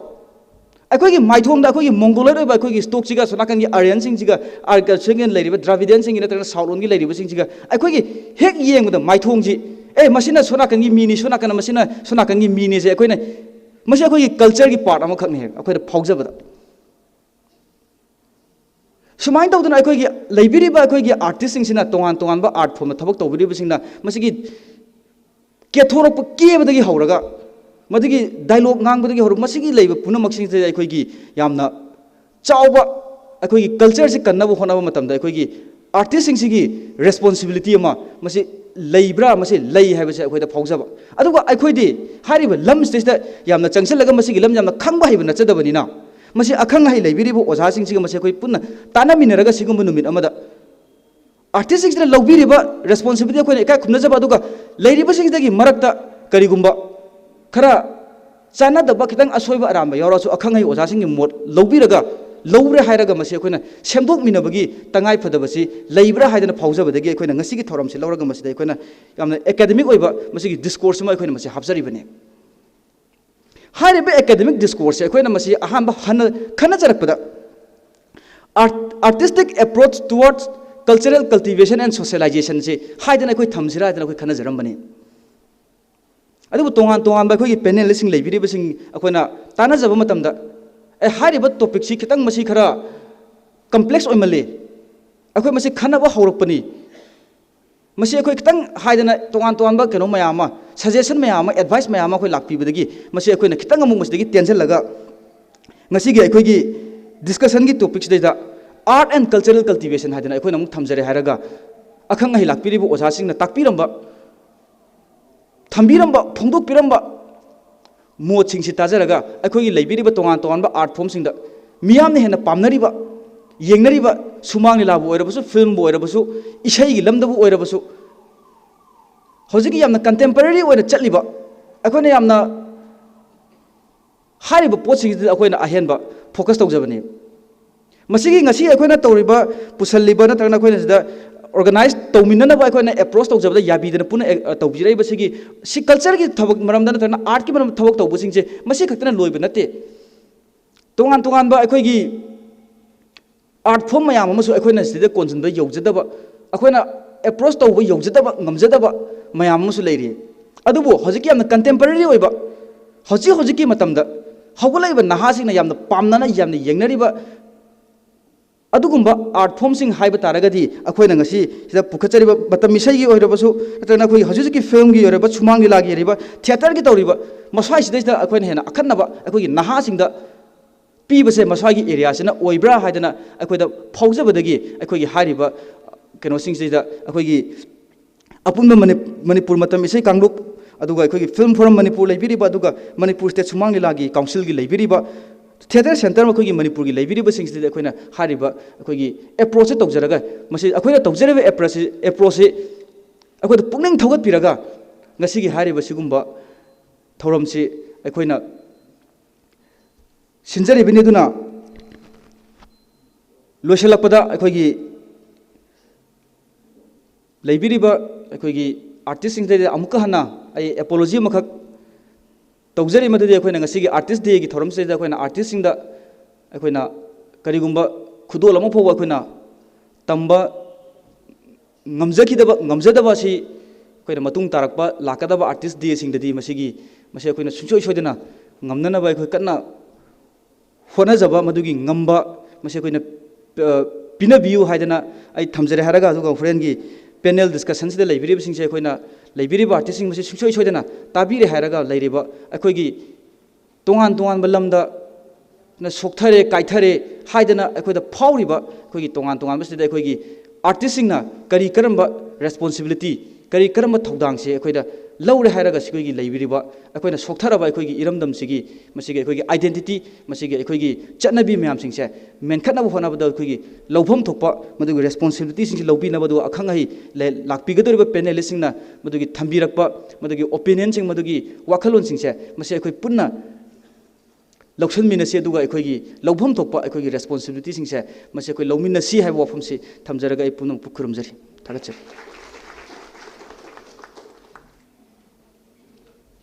ꯑꯩꯈꯣꯏꯒꯤ ꯃꯥꯏꯊꯣꯡꯗ ꯑꯩꯈꯣꯏꯒꯤ ꯃꯣꯡꯒꯣꯂꯣꯏꯗ ꯑꯣꯏꯕ ꯑꯩꯈꯣꯏꯒꯤ ꯁ꯭ꯇꯣꯛꯁꯤꯒ, ꯁꯣꯝ ꯅꯥꯀꯟꯒꯤ ꯑꯥꯔꯌꯟꯁꯤꯡꯁꯤꯒ, ꯑꯥꯔ-, ꯁꯣꯝꯒꯤ ꯂꯩꯔꯤꯕ ꯗ꯭ꯔꯥꯕꯤꯗꯤꯌꯟꯁꯤꯡꯒꯤ ꯅꯠꯇ꯭ꯔꯒꯅ ꯁꯥꯎꯠ ꯂꯣꯝꯒꯤ ꯂꯩꯔꯤꯕꯁꯤꯡꯁꯤꯒ ꯑꯩꯈꯣꯏꯒꯤ ꯍꯦꯛ ꯌꯦꯡꯕꯗ ꯃꯥꯏꯊꯣꯡꯁꯤ, "ꯑꯦ, ꯃꯁꯤꯅ ꯁꯣꯝ ꯅꯥꯀꯟꯒꯤ ꯃꯤꯅꯤ, ꯁꯣꯝ ꯅꯥꯀꯟꯅ, ꯃꯁꯤꯅ ꯁꯣꯝ ꯅꯥꯀꯟꯒꯤ ꯃꯤꯅꯤꯁꯦ" ꯑꯩꯈꯣꯏꯅ, ꯃꯁꯤ ꯑꯩꯈꯣꯏꯒꯤ ꯀꯜꯆꯔꯒꯤ ꯄꯥꯔꯠ ꯑꯃꯈꯛꯅꯤ ꯍꯥꯏꯕ ꯑꯩꯈꯣꯏꯗ ꯐꯥꯎꯖꯕꯗ꯫ ꯁꯨꯃꯥꯏꯅ ꯇꯧꯗꯅ ꯑꯩꯈꯣꯏꯒꯤ ꯂꯩꯕꯤꯔꯤꯕ ꯑꯩꯈꯣꯏꯒꯤ ꯑꯥꯔꯇꯤꯁꯁꯤꯡꯁꯤꯅ ꯇꯣꯉꯥꯟ ꯇꯣꯉꯥꯟꯕ ꯑꯥꯔꯠ ꯐꯣꯝꯗ ꯊꯕꯛ ꯇꯧꯕꯤꯔꯤꯕꯁꯤꯡꯅ ꯃꯁꯤꯒꯤ ꯀꯦꯊꯣꯔꯛꯄ ꯀꯦꯕꯗꯒꯤ ꯍꯧꯔꯒ, ꯃꯗꯨꯒꯤ ꯗꯥꯏꯂꯣꯛ ꯉꯥꯡꯕꯗꯒꯤ ꯍꯧꯔꯒ, ꯃꯁꯤꯒꯤ ꯂꯩꯕ ꯄꯨꯝꯅꯃꯛꯁꯤꯡꯁꯦ ꯑꯩꯈꯣꯏꯒꯤ ꯌꯥꯝꯅ ꯆꯥꯎꯕ, ꯑꯩꯈꯣꯏꯒꯤ ꯀꯜꯆꯔꯁꯤ ꯀꯟꯅꯕ ꯍꯣꯠꯅꯕ ꯃꯇꯝꯗ ꯑꯩꯈꯣꯏꯒꯤ ꯑꯥꯔꯇꯤꯁꯁꯤꯡꯁꯤꯒꯤ ꯔꯦꯁꯄꯣꯟꯁꯤꯕꯤꯂꯤꯇꯤ ꯑꯃ ꯃꯁꯤ ꯂꯩꯕ꯭ꯔꯥ? ꯃꯁꯤ ꯂꯩ ꯍꯥꯏꯕꯁꯦ ꯑꯩꯈꯣꯏꯗ ꯐꯥꯎꯖꯕ꯫ ꯑꯗꯨꯒ ꯑꯩꯈꯣꯏꯗꯤ ꯍꯥꯏꯔꯤꯕ ꯂꯝꯁꯤꯗꯩꯁꯤꯗ ꯌꯥꯝꯅ ꯆꯪꯁꯤꯜꯂꯒ ꯃꯁꯤꯒꯤ ꯂꯝ ꯌꯥꯝꯅ ꯈꯪꯕ ꯍꯩꯕ ꯅꯠꯆꯗꯕꯅꯤꯅ, ꯃꯁꯤ ꯑꯈꯪ ꯑꯍꯩ ꯂꯩꯕꯤꯔꯤꯕ ꯑꯣꯖꯥꯁꯤꯡꯁꯤꯒ ꯃꯁꯤ ꯑꯩꯈꯣꯏ ꯄꯨꯟꯅ ꯇꯥꯟꯅꯃꯤꯟꯅꯔꯒ ꯁꯤꯒꯨꯝꯕ ꯅꯨꯃꯤꯠ ꯑꯃꯗ ꯑꯥꯔꯇꯤꯁꯁꯤꯡꯁꯤꯅ ꯂꯧꯕꯤꯔꯤꯕ ꯔꯦꯁꯄꯣꯟꯁꯤꯕꯤꯂꯤꯇꯤ ꯑꯩꯈꯣꯏꯅ ꯏꯀꯥꯏ ꯈꯨꯝꯅꯖꯕ꯫ ꯑꯗꯨꯒ ꯂꯩꯔꯤꯕꯁꯤꯡꯁꯤꯗꯒꯤ ꯃꯔꯛꯇ ꯀꯔꯤꯒꯨꯝꯕ ꯈꯔ ꯆꯥꯟꯅꯗꯕ, ꯈꯤꯇꯪ ꯑꯁꯣꯏꯕ ꯑꯔꯥꯟꯕ ꯌꯥꯎꯔꯁꯨ, ꯑꯈꯪ ꯑꯍꯩ ꯑꯣꯖꯥꯁꯤꯡꯒꯤ ꯃꯣꯠ ꯂꯧꯕꯤꯔꯒ, ꯂꯧꯔꯦ ꯍꯥꯏꯔꯒ ꯃꯁꯤ ꯑꯩꯈꯣꯏꯅ ꯁꯦꯝꯗꯣꯛꯃꯤꯟꯅꯕꯒꯤ ꯇꯉꯥꯏ ꯐꯗꯕꯁꯤ ꯂꯩꯕ꯭ꯔꯥ ꯍꯥꯏꯗꯅ ꯐꯥꯎꯖꯕꯗꯒꯤ ꯑꯩꯈꯣꯏꯅ ꯉꯁꯤꯒꯤ ꯊꯧꯔꯝꯁꯤ ꯂꯧꯔꯒ ꯃꯁꯤꯗ ꯑꯩꯈꯣꯏꯅ ꯌꯥꯝꯅ ꯑꯦꯀꯥꯗꯃꯤꯛ ꯑꯣꯏꯕ ꯃꯁꯤꯒꯤ ꯗꯤꯁꯀꯣꯔꯁ ꯑꯃ ꯑꯩꯈꯣꯏꯅ ꯃꯁꯤ ꯍꯥꯞꯆꯔꯤꯕꯅꯤ꯫ ꯍꯥꯏꯔꯤꯕ ꯑꯦꯀꯥꯗꯃꯤꯛ ꯗꯤꯁꯀꯣꯔꯁꯁꯦ ꯑꯩꯈꯣꯏꯅ ꯃꯁꯤ ꯑꯍꯥꯟꯕ ꯍꯟꯅ ꯈꯟꯅꯖꯔꯛꯄꯗ, Artistic Approach Towards Cultural Cultivation and Socializationꯁꯤ ꯍꯥꯏꯗꯅ ꯑꯩꯈꯣꯏ ꯊꯝꯁꯤꯔꯥ ꯍꯥꯏꯗꯅ ꯑꯩꯈꯣꯏ ꯈꯟꯅꯖꯔꯝꯕꯅꯤ꯫ ꯑꯗꯨꯕꯨ ꯇꯣꯉꯥꯟ ꯇꯣꯉꯥꯟꯕ ꯑꯩꯈꯣꯏꯒꯤ ꯄꯦꯅꯦꯂꯤꯁꯁꯤꯡ ꯂꯩꯕꯤꯔꯤꯕꯁꯤꯡ ꯑꯩꯈꯣꯏꯅ ꯇꯥꯟꯅꯖꯕ ꯃꯇꯝꯗ, ꯑꯦ, ꯍꯥꯏꯔꯤꯕ ꯇꯣꯄꯤꯛꯁꯤ ꯈꯤꯇꯪ ꯃꯁꯤ ꯈꯔ ꯀꯝꯄ꯭ꯂꯦꯛꯁ ꯑꯣꯏꯃꯜꯂꯤ, ꯑꯩꯈꯣꯏ ꯃꯁꯤ ꯈꯟꯅꯕ ꯍꯧꯔꯛꯄꯅꯤ, ꯃꯁꯤ ꯑꯩꯈꯣꯏ ꯈꯤꯇꯪ ꯍꯥꯏꯗꯅ ꯇꯣꯉꯥꯟ ꯇꯣꯉꯥꯟꯕ ꯀꯩꯅꯣ ꯃꯌꯥꯝ ꯑꯃ, ꯁꯖꯦꯁꯟ ꯃꯌꯥꯝ ꯑꯃ, ꯑꯦꯗꯚꯥꯏꯁ ꯃꯌꯥꯝ ꯑꯃ ꯑꯩꯈꯣꯏ ꯂꯥꯛꯄꯤꯕꯗꯒꯤ ꯃꯁꯤ ꯑꯩꯈꯣꯏꯅ ꯈꯤꯇꯪ ꯑꯃꯨꯛ ꯃꯁꯤꯗꯒꯤ ꯇꯦꯟꯁꯤꯜꯂꯒ ꯉꯁꯤꯒꯤ ꯑꯩꯈꯣꯏꯒꯤ ꯗꯤꯁꯀꯁꯟꯒꯤ ꯇꯣꯄꯤꯛꯁꯤꯗꯩꯗ Art and Cultural Cultivation ꯍꯥꯏꯗꯅ ꯑꯩꯈꯣꯏꯅ ꯑꯃꯨꯛ ꯊꯝꯖꯔꯦ ꯍꯥꯏꯔꯒ, ꯑꯈꯪ ꯑꯍꯩ ꯂꯥꯛꯄꯤꯔꯤꯕ ꯑꯣꯖꯥꯁꯤꯡꯅ ꯇꯥꯛꯄꯤꯔꯝꯕ, ꯊꯝꯕꯤꯔꯝꯕ, ꯐꯣꯡꯗꯣꯛꯄꯤꯔꯝꯕ ꯃꯣꯠꯁꯤꯡꯁꯤ ꯇꯥꯖꯔꯒ, ꯑꯩꯈꯣꯏꯒꯤ ꯂꯩꯕꯤꯔꯤꯕ ꯇꯣꯉꯥꯟ ꯇꯣꯉꯥꯟꯕ ꯑꯥꯔꯠ ꯐꯣꯝꯁꯤꯡꯗ ꯃꯤꯌꯥꯝꯅ ꯍꯦꯟꯅ ꯄꯥꯝꯅꯔꯤꯕ, ꯌꯦꯡꯅꯔꯤꯕ ꯁꯨꯃꯥꯡ ꯂꯤꯂꯥꯕꯨ ꯑꯣꯏꯔꯕꯁꯨ, ꯐꯤꯂꯝꯕꯨ ꯑꯣꯏꯔꯕꯁꯨ, ꯏꯁꯩꯒꯤ ꯂꯝꯗꯕꯨ ꯑꯣꯏꯔꯕꯁꯨ, ꯍꯧꯖꯤꯛꯀꯤ ꯌꯥꯝꯅ ꯀꯟꯇꯦꯝꯄꯔꯔꯤ ꯑꯣꯏꯅ ꯆꯠꯂꯤꯕ, ꯑꯩꯈꯣꯏꯅ ꯌꯥꯝꯅ ꯍꯥꯏꯔꯤꯕ ꯄꯣꯠꯁꯤꯡꯁꯤꯗ ꯑꯩꯈꯣꯏꯅ ꯑꯍꯦꯟꯕ ꯐꯣꯀꯁ ꯇꯧꯖꯕꯅꯤ꯫ ꯃꯁꯤꯒꯤ ꯉꯁꯤ ꯑꯩꯈꯣꯏꯅ ꯇꯧꯔꯤꯕ, ꯄꯨꯁꯜꯂꯤꯕ, ꯅꯠꯇ꯭ꯔꯒꯅ ꯑꯩꯈꯣꯏꯅ ꯁꯤꯗ ꯑꯣꯔꯒꯅꯥꯏꯖ ꯇꯧꯃꯤꯟꯅꯅꯕ ꯑꯩꯈꯣꯏꯅ ꯑꯦꯄ꯭ꯔꯣꯁ ꯇꯧꯖꯕꯗ ꯌꯥꯕꯤꯗꯅ ꯄꯨꯟꯅ, ꯑ, ꯇꯧꯕꯤꯔꯛꯏꯕꯁꯤꯒꯤ, ꯁꯤ ꯀꯜꯆꯔꯒꯤ ꯊꯕꯛ ꯃꯔꯝꯗ ꯅꯠꯇ꯭ꯔꯒꯅ ꯑꯥꯔꯠꯀꯤ ꯃꯔꯝꯗ ꯊꯕꯛ ꯇꯧꯕꯁꯤꯡꯁꯦ ꯃꯁꯤ ꯈꯛꯇꯅ ꯂꯣꯏꯕ ꯅꯠꯇꯦ꯫ ꯇꯣꯉꯥꯟ ꯇꯣꯉꯥꯟꯕ ꯑꯩꯈꯣꯏꯒꯤ ꯑꯥꯔꯠ ꯐꯣꯝ ꯃꯌꯥꯝ ꯑꯃꯁꯨ ꯑꯩꯈꯣꯏꯅ ꯁꯤꯗ ꯀꯣꯟꯁꯤꯟꯕ ꯌꯧꯖꯗꯕ, ꯑꯩꯈꯣꯏꯅ ꯑꯦꯄ꯭ꯔꯣꯁ ꯇꯧꯕ ꯌꯧꯖꯗꯕ, ꯉꯝꯖꯗꯕ ꯃꯌꯥꯝ ꯑꯃꯁꯨ ꯂꯩꯔꯤ꯫ ꯑꯗꯨꯕꯨ ꯍꯧꯖꯤꯛꯀꯤ ꯌꯥꯝꯅ ꯀꯟꯇꯦꯝꯄꯔꯔꯤ ꯑꯣꯏꯕ, ꯍꯧꯖꯤꯛ ꯍꯧꯖꯤꯛꯀꯤ ꯃꯇꯝꯗ ꯍꯧꯒꯠꯂꯛꯏꯕ ꯅꯍꯥꯁꯤꯡꯅ ꯌꯥꯝꯅ ꯄꯥꯝꯅꯅ, ꯌꯥꯝꯅ ꯌꯦꯡꯅꯔꯤꯕ ꯑꯗꯨꯒꯨꯝꯕ art form ꯁꯤꯡ ꯍꯥꯏꯕ ꯇꯥꯔꯒꯗꯤ, ꯑꯩꯈꯣꯏꯅ ꯉꯁꯤ ꯁꯤꯗ ꯄꯨꯈꯠꯆꯔꯤꯕ ꯃꯇꯝ ꯏꯁꯩꯒꯤ ꯑꯣꯏꯔꯕꯁꯨ, ꯅꯠꯇ꯭ꯔꯒꯅ ꯑꯩꯈꯣꯏꯒꯤ ꯍꯧꯖꯤꯛ ꯍꯧꯖꯤꯛꯀꯤ film ꯒꯤ ꯑꯣꯏꯔꯕ, ꯁꯨꯃꯥꯡ ꯂꯤꯂꯥꯒꯤ ꯑꯣꯏꯔꯤꯕ, theatre ꯒꯤ ꯇꯧꯔꯤꯕ, ꯃꯁ꯭ꯋꯥꯏꯁꯤꯗꯩꯁꯤꯗ ꯑꯩꯈꯣꯏꯅ ꯍꯦꯟꯅ ꯑꯈꯟꯅꯕ ꯑꯩꯈꯣꯏꯒꯤ ꯅꯍꯥꯁꯤꯡꯗ ꯄꯤꯕꯁꯦ ꯃꯁ꯭ꯋꯥꯏꯒꯤ area ꯁꯤꯅ ꯑꯣꯏꯕ꯭ꯔꯥ ꯍꯥꯏꯗꯅ ꯑꯩꯈꯣꯏꯗ ꯐꯥꯎꯖꯕꯗꯒꯤ, ꯑꯩꯈꯣꯏꯒꯤ ꯍꯥꯏꯔꯤꯕ ꯀꯩꯅꯣꯁꯤꯡꯁꯤꯗ ꯑꯩꯈꯣꯏꯒꯤ ꯑꯄꯨꯟꯕ ꯃꯅꯤ-, ꯃꯅꯤꯄꯨꯔ ꯃꯇꯝ ꯏꯁꯩ ꯀꯥꯡꯂꯨꯞ, ꯑꯗꯨꯒ ꯑꯩꯈꯣꯏꯒꯤ Film Forum ꯃꯅꯤꯄꯨꯔ ꯂꯩꯕꯤꯔꯤꯕ, ꯑꯗꯨꯒ ꯃꯅꯤꯄꯨꯔ State ꯁꯨꯃꯥꯡ ꯂꯤꯂꯥꯒꯤ council ꯒꯤ ꯂꯩꯕꯤꯔꯤꯕ, theatre centre ꯑꯩꯈꯣꯏꯒꯤ ꯃꯅꯤꯄꯨꯔꯒꯤ ꯂꯩꯕꯤꯔꯤꯕꯁꯤꯡꯁꯤꯗꯗꯤ ꯑꯩꯈꯣꯏꯅ ꯍꯥꯏꯔꯤꯕ ꯑꯩꯈꯣꯏꯒꯤ approach ꯁꯦ ꯇꯧꯖꯔꯒ, ꯃꯁꯤ ꯑꯩꯈꯣꯏꯅ ꯇꯧꯖꯔꯤꯕ approach ꯁꯤ, approach ꯁꯤ ꯑꯩꯈꯣꯏꯗ ꯄꯨꯛꯅꯤꯡ ꯊꯧꯒꯠꯄꯤꯔꯒ, ꯉꯁꯤꯒꯤ ꯍꯥꯏꯔꯤꯕ ꯁꯤꯒꯨꯝꯕ ꯊꯧꯔꯝꯁꯤ ꯑꯩꯈꯣꯏꯅ ꯁꯤꯟꯖꯔꯤꯕꯅꯤ꯫ ꯑꯗꯨꯅ ꯂꯣꯏꯁꯤꯜꯂꯛꯄꯗ ꯑꯩꯈꯣꯏꯒꯤ ꯂꯩꯕꯤꯔꯤꯕ ꯑꯩꯈꯣꯏꯒꯤ artist ꯁꯤꯡꯗꯗꯤ ꯑꯃꯨꯛꯀ ꯍꯟꯅ ꯑꯩ apology ꯑꯃꯈꯛ ꯇꯧꯖꯔꯤ꯫ ꯃꯗꯨꯗꯤ ꯑꯩꯈꯣꯏꯅ ꯉꯁꯤꯒꯤ Artist Day ꯒꯤ ꯊꯧꯔꯝꯁꯤꯗ ꯑꯩꯈꯣꯏꯅ artist ꯁꯤꯡꯗ ꯑꯩꯈꯣꯏꯅ ꯀꯔꯤꯒꯨꯝꯕ ꯈꯨꯗꯣꯜ ꯑꯃ ꯐꯥꯎꯕ ꯑꯩꯈꯣꯏꯅ ꯇꯝꯕ ꯉꯝꯖꯈꯤꯗꯕ, ꯉꯝꯖꯗꯕ ꯑꯁꯤ ꯑꯩꯈꯣꯏꯅ ꯃꯇꯨꯡ ꯇꯥꯔꯛꯄ ꯂꯥꯛꯀꯗꯕ Artist Day ꯁꯤꯡꯗꯗꯤ ꯃꯁꯤꯒꯤ, ꯃꯁꯤ ꯑꯩꯈꯣꯏꯅ ꯁꯨꯡꯁꯣꯏ ꯁꯣꯏꯗꯅ ꯉꯝꯅꯅꯕ ꯑꯩꯈꯣꯏ ꯀꯟꯅ ꯍꯣꯠꯅꯖꯕ, ꯃꯗꯨꯒꯤ ꯉꯝꯕ, ꯃꯁꯤ ꯑꯩꯈꯣꯏꯅ, ꯑ, ꯄꯤꯅꯕꯤꯌꯨ ꯍꯥꯏꯗꯅ ꯑꯩ ꯊꯝꯖꯔꯦ ꯍꯥꯏꯔꯒ, ꯑꯗꯨꯒ ꯍꯣꯔꯦꯟꯒꯤ panel discussion ꯁꯤꯗ ꯂꯩꯕꯤꯔꯤꯕꯁꯤꯡꯁꯦ, ꯑꯩꯈꯣꯏꯅ ꯂꯩꯕꯤꯔꯤꯕ artist ꯁꯤꯡ ꯃꯁꯤ ꯁꯨꯡꯁꯣꯏ ꯁꯣꯏꯗꯅ ꯇꯥꯕꯤꯔꯦ ꯍꯥꯏꯔꯒ, ꯂꯩꯔꯤꯕ ꯑꯩꯈꯣꯏꯒꯤ ꯇꯣꯉꯥꯟ ꯇꯣꯉꯥꯟꯕ ꯂꯝꯗ ꯅ ꯁꯣꯛꯊꯔꯦ, ꯀꯥꯏꯊꯔꯦ ꯍꯥꯏꯗꯅ ꯑꯩꯈꯣꯏꯗ ꯐꯥꯎꯔꯤꯕ ꯑꯩꯈꯣꯏꯒꯤ ꯇꯣꯉꯥꯟ ꯇꯣꯉꯥꯟꯕꯁꯤꯗ ꯑꯩꯈꯣꯏꯒꯤ artist ꯁꯤꯡꯅ ꯀꯔꯤ ꯀꯔꯝꯕ responsibility, ꯀꯔꯤ ꯀꯔꯝꯕ ꯊꯧꯗꯥꯡꯁꯦ ꯑꯩꯈꯣꯏꯗ ꯂꯧꯔꯦ ꯍꯥꯏꯔꯒ, ꯁꯤꯈꯣꯏꯒꯤ ꯂꯩꯕꯤꯔꯤꯕ ꯑꯩꯈꯣꯏꯅ ꯁꯣꯛꯊꯔꯕ ꯑꯩꯈꯣꯏꯒꯤ ꯏꯔꯝꯗꯝꯁꯤꯒꯤ, ꯃꯁꯤꯒꯤ ꯑꯩꯈꯣꯏꯒꯤ identity, ꯃꯁꯤꯒꯤ ꯑꯩꯈꯣꯏꯒꯤ ꯆꯠꯅꯕꯤ ꯃꯌꯥꯝꯁꯤꯡꯁꯦ ꯃꯦꯟꯈꯠꯅꯕ ꯍꯣꯠꯅꯕꯗ ꯑꯩꯈꯣꯏꯒꯤ ꯂꯧꯐꯝ ꯊꯣꯛꯄ ꯃꯗꯨꯒꯤ responsibility ꯁꯤꯡꯁꯤ ꯂꯧꯕꯤꯅꯕ, ꯑꯗꯨꯒ ꯑꯈꯪ ꯑꯍꯩ ꯂꯩ-, ꯂꯥꯛꯄꯤꯒꯗꯧꯔꯤꯕ panelist ꯁꯤꯡꯅ ꯃꯗꯨꯒꯤ ꯊꯝꯕꯤꯔꯛꯄ ꯃꯗꯨꯒꯤ opinion ꯁꯤꯡ, ꯃꯗꯨꯒꯤ ꯋꯥꯈꯜꯂꯣꯟꯁꯤꯡꯁꯦ, ꯃꯁꯤ ꯑꯩꯈꯣꯏ ꯄꯨꯟꯅ ꯂꯧꯁꯤꯟꯃꯤꯟꯅꯁꯤ, ꯑꯗꯨꯒ ꯑꯩꯈꯣꯏꯒꯤ ꯂꯧꯐꯝ ꯊꯣꯛꯄ ꯑꯩꯈꯣꯏꯒꯤ responsibility ꯁꯤꯡꯁꯦ ꯃꯁꯤ ꯑꯩꯈꯣꯏ ꯂꯧꯃꯤꯟꯅꯁꯤ ꯍꯥꯏꯕ ꯋꯥꯐꯝꯁꯤ ꯊꯝꯖꯔꯒ ꯑꯩ ꯄꯨꯝꯅꯃꯛꯄꯨ ꯈꯨꯔꯨꯝꯖꯔꯤ꯫ ꯊꯥꯒꯠꯆꯔꯤ꯫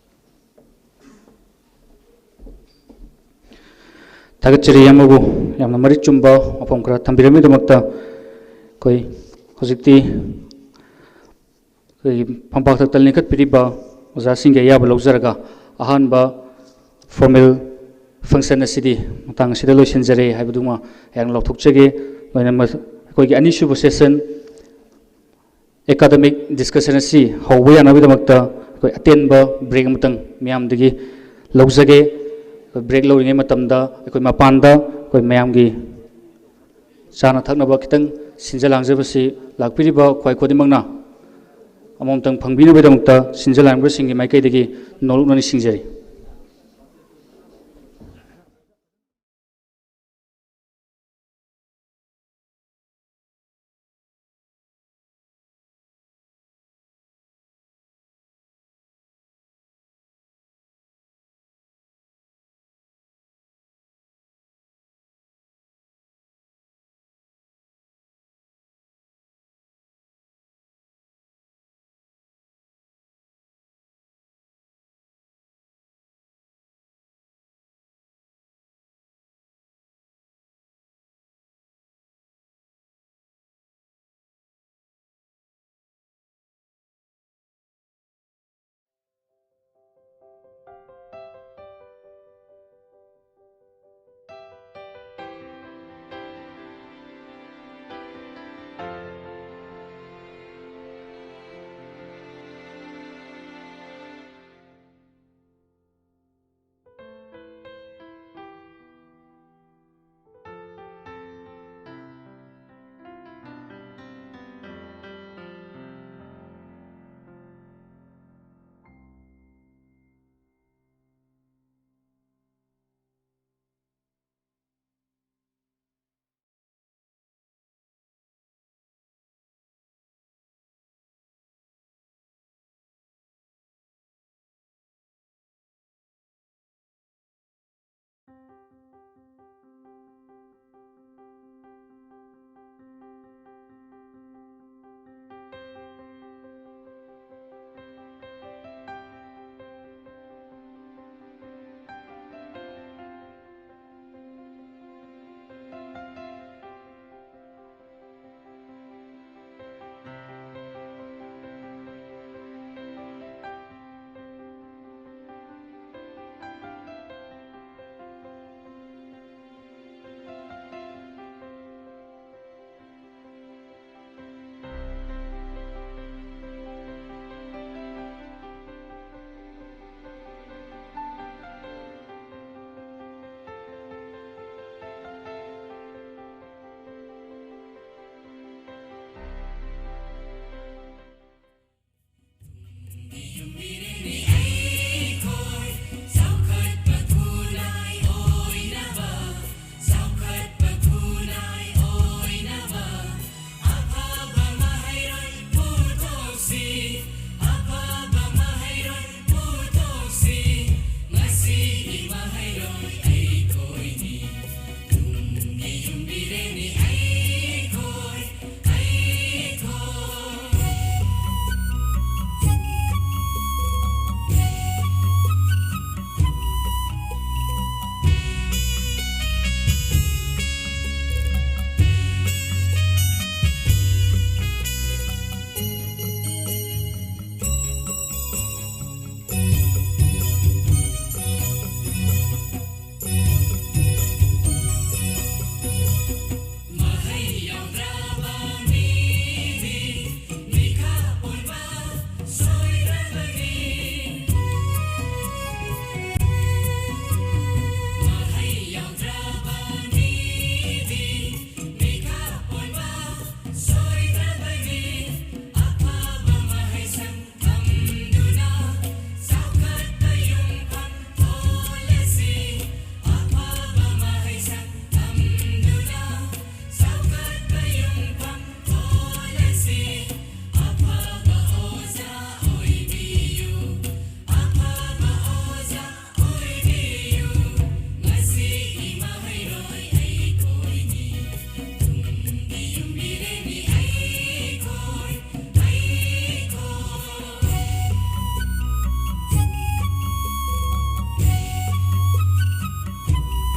ꯊꯥꯒꯠꯆꯔꯤ ꯏꯌꯥꯝꯕꯕꯨ, ꯌꯥꯝꯅ ꯃꯔꯤꯛ ꯆꯨꯝꯕ ꯋꯥꯐꯝ ꯈꯔ ꯊꯝꯕꯤꯔꯝꯃꯤꯗꯃꯛꯇ꯫ ꯑꯩꯈꯣꯏ ꯍꯧꯖꯤꯛꯇꯤ ꯑꯩꯈꯣꯏꯒꯤ ꯐꯝꯄꯥꯛꯇ ꯇꯦꯜ ꯂꯤꯡꯈꯠꯄꯤꯔꯤꯕ ꯑꯣꯖꯥꯁꯤꯡꯒꯤ ꯑꯌꯥꯕ ꯂꯧꯖꯔꯒ, ꯑꯍꯥꯟꯕ formal function ꯑꯁꯤꯗꯤ ꯃꯇꯥꯡ ꯑꯁꯤꯗ ꯂꯣꯏꯁꯤꯟꯖꯔꯦ ꯍꯥꯏꯕꯗꯨꯃ ꯑꯩꯍꯥꯛꯅ ꯂꯥꯎꯊꯣꯛꯆꯒꯦ꯫ ꯂꯣꯏꯅꯃꯛ ꯑꯩꯈꯣꯏꯒꯤ ꯑꯅꯤꯁꯨꯕ session academic discussion ꯑꯁꯤ ꯍꯧꯕ ꯌꯥꯅꯕꯒꯤꯗꯃꯛꯇ ꯑꯩꯈꯣꯏ ꯑꯇꯦꯟꯕ break ꯑꯃꯇꯪ ꯃꯌꯥꯝꯗꯒꯤ ꯂꯧꯖꯒꯦ꯫ ꯑꯩꯈꯣꯏ break ꯂꯧꯔꯤꯉꯩ ꯃꯇꯝꯗ ꯑꯩꯈꯣꯏ ꯃꯄꯥꯟꯗ ꯑꯩꯈꯣꯏ ꯃꯌꯥꯝꯒꯤ ꯆꯥꯅ ꯊꯛꯅꯕ ꯈꯤꯇꯪ ꯁꯤꯟꯖ ꯂꯥꯡꯖꯕꯁꯤ ꯂꯥꯛꯄꯤꯔꯤꯕ ꯈ꯭ꯋꯥꯏ ꯈꯨꯗꯤꯡꯃꯛꯅ ꯑꯃꯃꯝꯇꯪ ꯐꯪꯕꯤꯅꯕꯒꯤꯗꯃꯛꯇ ꯁꯤꯟꯖ ꯂꯥꯡꯕꯁꯤꯡꯒꯤ ꯃꯥꯏꯀꯩꯗꯒꯤ ꯅꯣꯂꯨꯛꯅ ꯅꯤꯡꯁꯤꯡꯖꯔꯤ꯫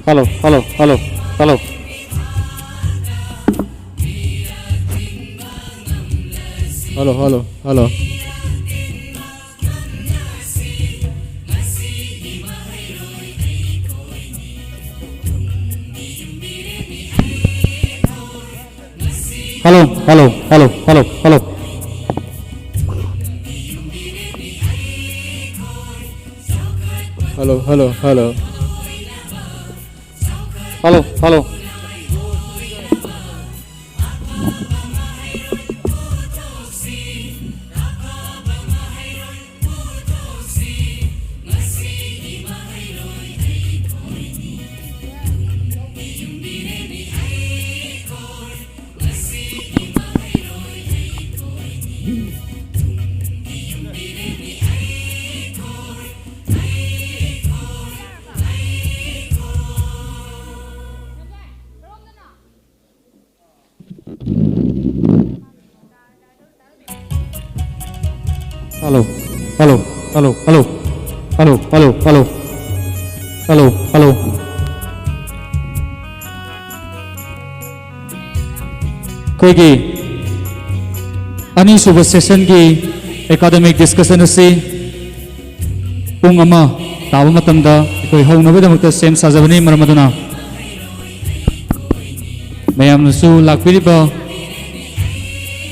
Hello, hello, hello, hello. Hello, hello, hello. Hello, hello, hello, hello, hello. Hello, hello, hello. Hello, hello. Hello, hello, hello, hello. Hello, hello, hello. Hello, hello. ꯑꯩꯈꯣꯏꯒꯤ ꯑꯅꯤꯁꯨꯕ sessionꯒꯤ academic discussion ꯑꯁꯤ ꯄꯨꯡ ꯑꯃ ꯇꯥꯕ ꯃꯇꯝꯗ ꯑꯩꯈꯣꯏ ꯍꯧꯅꯕꯒꯤꯗꯃꯛꯇ ꯁꯦꯝ ꯁꯥꯖꯕꯅꯤ꯫ ꯃꯔꯝ ꯑꯗꯨꯅ ꯃꯌꯥꯝꯅꯁꯨ, ꯂꯥꯛꯄꯤꯔꯤꯕ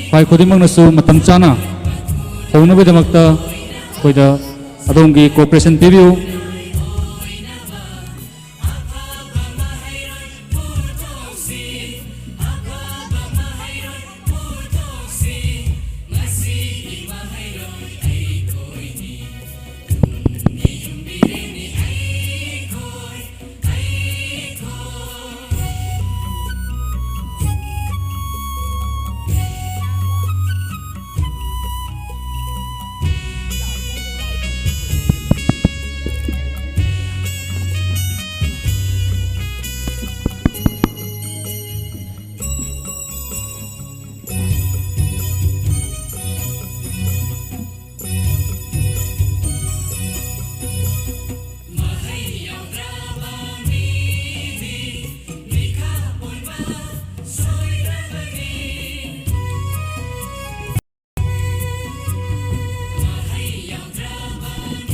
ꯈ꯭ꯋꯥꯏ ꯈꯨꯗꯤꯡꯃꯛꯅꯁꯨ ꯃꯇꯝ ꯆꯥꯅ ꯍꯧꯅꯕꯒꯤꯗꯃꯛꯇ ꯑꯩꯈꯣꯏꯗ ꯑꯗꯣꯝꯒꯤ cooperation ꯄꯤꯕꯤꯌꯨ꯫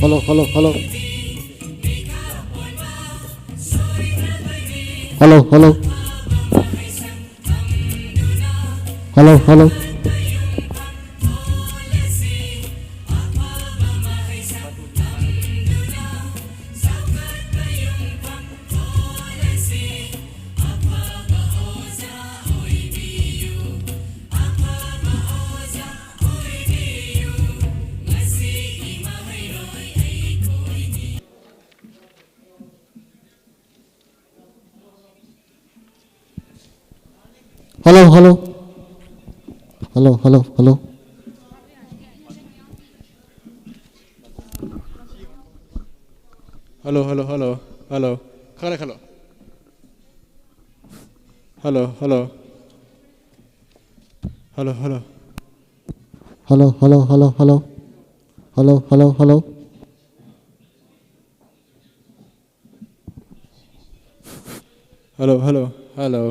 Hello, hello, hello. Hello, hello. Hello, hello. Hello, hello. Hello, hello, hello. Hello, hello, hello, hello. ꯈꯔ ꯈꯜꯂꯣ꯫ Hello, hello. Hello, hello. Hello, hello, hello, hello. Hello, hello, hello. Hello, hello, hello.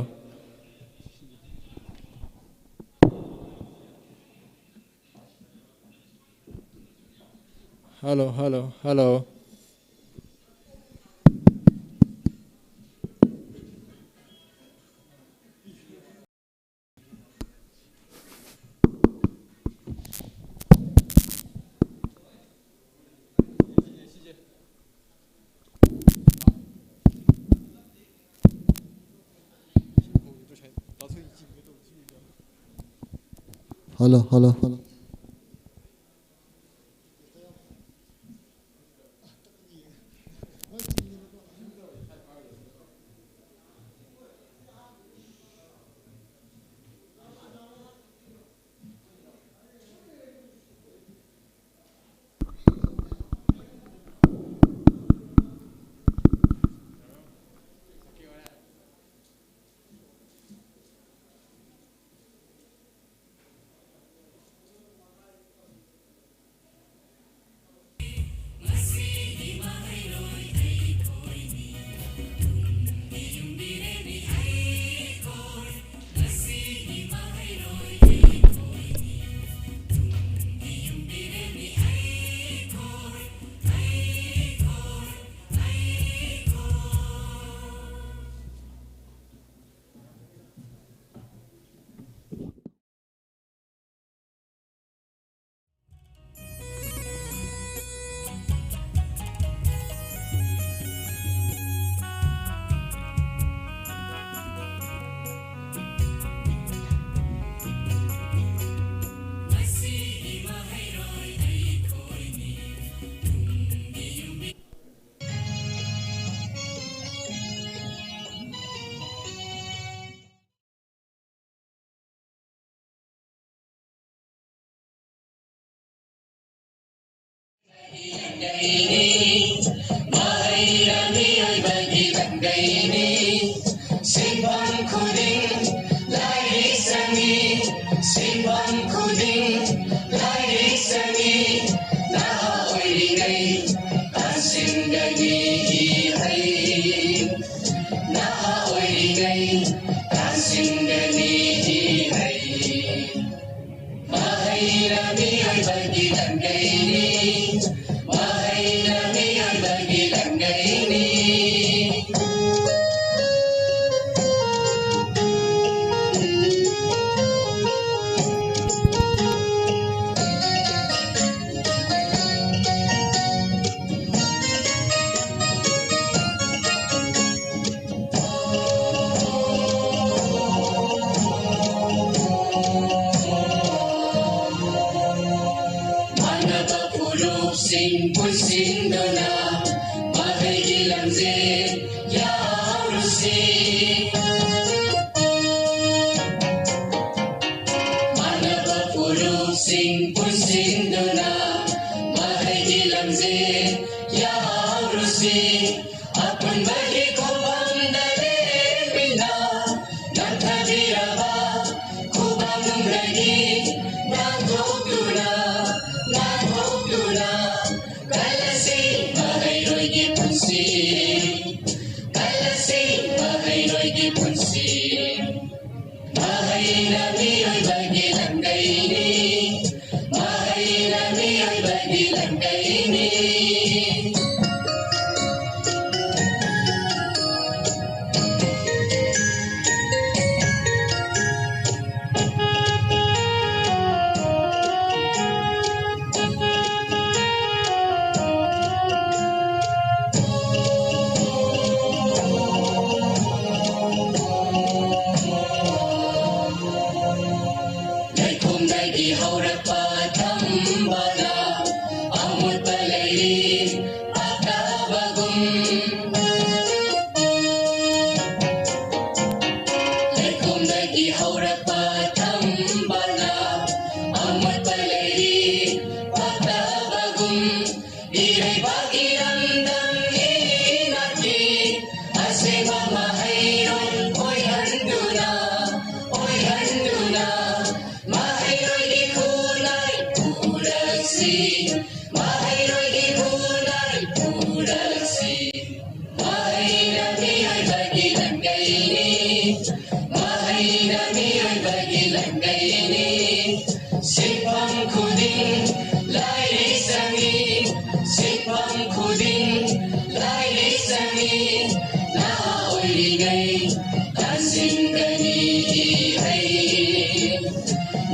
Hello, hello, hello. Hello, hello, hello. ꯃꯍꯩꯅꯤ, ꯃꯍꯩꯅ ꯃꯤꯑꯣꯏꯕꯒꯤ ꯂꯝꯒꯩꯅꯤ꯫ ꯁꯤꯟꯐꯝ ꯈꯨꯗꯤꯡ ꯂꯥꯏꯔꯤꯛ ꯆꯪꯉꯤ, ꯁꯤꯟꯐꯝ ꯈꯨꯗꯤꯡ ꯂꯥꯏꯔꯤꯛ ꯆꯪꯉꯤ꯫ ꯅꯍꯥ ꯑꯣꯏꯔꯤꯉꯩ ꯇꯥꯟꯁꯤꯟꯒꯅꯤ ꯏꯍꯩ, ꯅꯍꯥ ꯑꯣꯏꯔꯤꯉꯩ ꯇꯥꯟꯁꯤꯟꯒꯅꯤ ꯏꯍꯩ꯫ ꯃꯍꯩꯅ ꯃꯤꯑꯣꯏꯕꯒꯤ ꯂꯝꯒꯩꯅꯤ, ꯃꯍꯩꯅ ꯃꯤꯑꯣꯏꯕꯒꯤ ꯂꯝꯒꯩꯅꯤ꯫ ꯃꯥꯟꯅꯕ ꯐꯨꯔꯨꯞꯁꯤꯡ ꯄꯨꯟꯁꯤꯟꯗꯨꯅ ꯃꯍꯩꯒꯤ ꯂꯝꯖꯦꯜ ꯌꯥꯎꯔꯨꯁꯤ꯫ ꯃꯥꯟꯅꯕ ꯐꯨꯔꯨꯞꯁꯤꯡ ꯄꯨꯟꯁꯤꯟꯗꯨꯅ ꯃꯍꯩꯒꯤ ꯂꯝꯖꯦꯜ ꯌꯥꯎꯔꯨꯁꯤ꯫ ꯑꯄꯨꯟꯕꯒꯤ ꯈꯣꯡꯐꯝꯗ ꯂꯦꯞꯃꯤꯟꯅ ꯅꯝꯊꯕꯤꯔꯕ ꯈꯨꯕꯝꯗꯒꯤ ꯅꯥꯟꯊꯣꯛꯇꯨꯅ, ꯅꯥꯟꯊꯣꯛꯇꯨꯅ ꯀꯜꯂꯁꯤ ꯃꯍꯩꯔꯣꯏꯒꯤ ꯄꯨꯟꯁꯤ, ꯀꯜꯂꯁꯤ ꯃꯍꯩꯔꯣꯏꯒꯤ ꯄꯨꯟꯁꯤ꯫ ꯃꯍꯩꯅ ꯃꯤꯑꯣꯏꯕꯒꯤ ꯂꯝꯒꯩꯅꯤ, ꯃꯍꯩꯅ ꯃꯤꯑꯣꯏꯕꯒꯤ ꯂꯝꯒꯩꯅꯤ꯫ ꯇꯥꯟꯁꯤꯟꯒꯅꯤ ꯏꯍꯩ,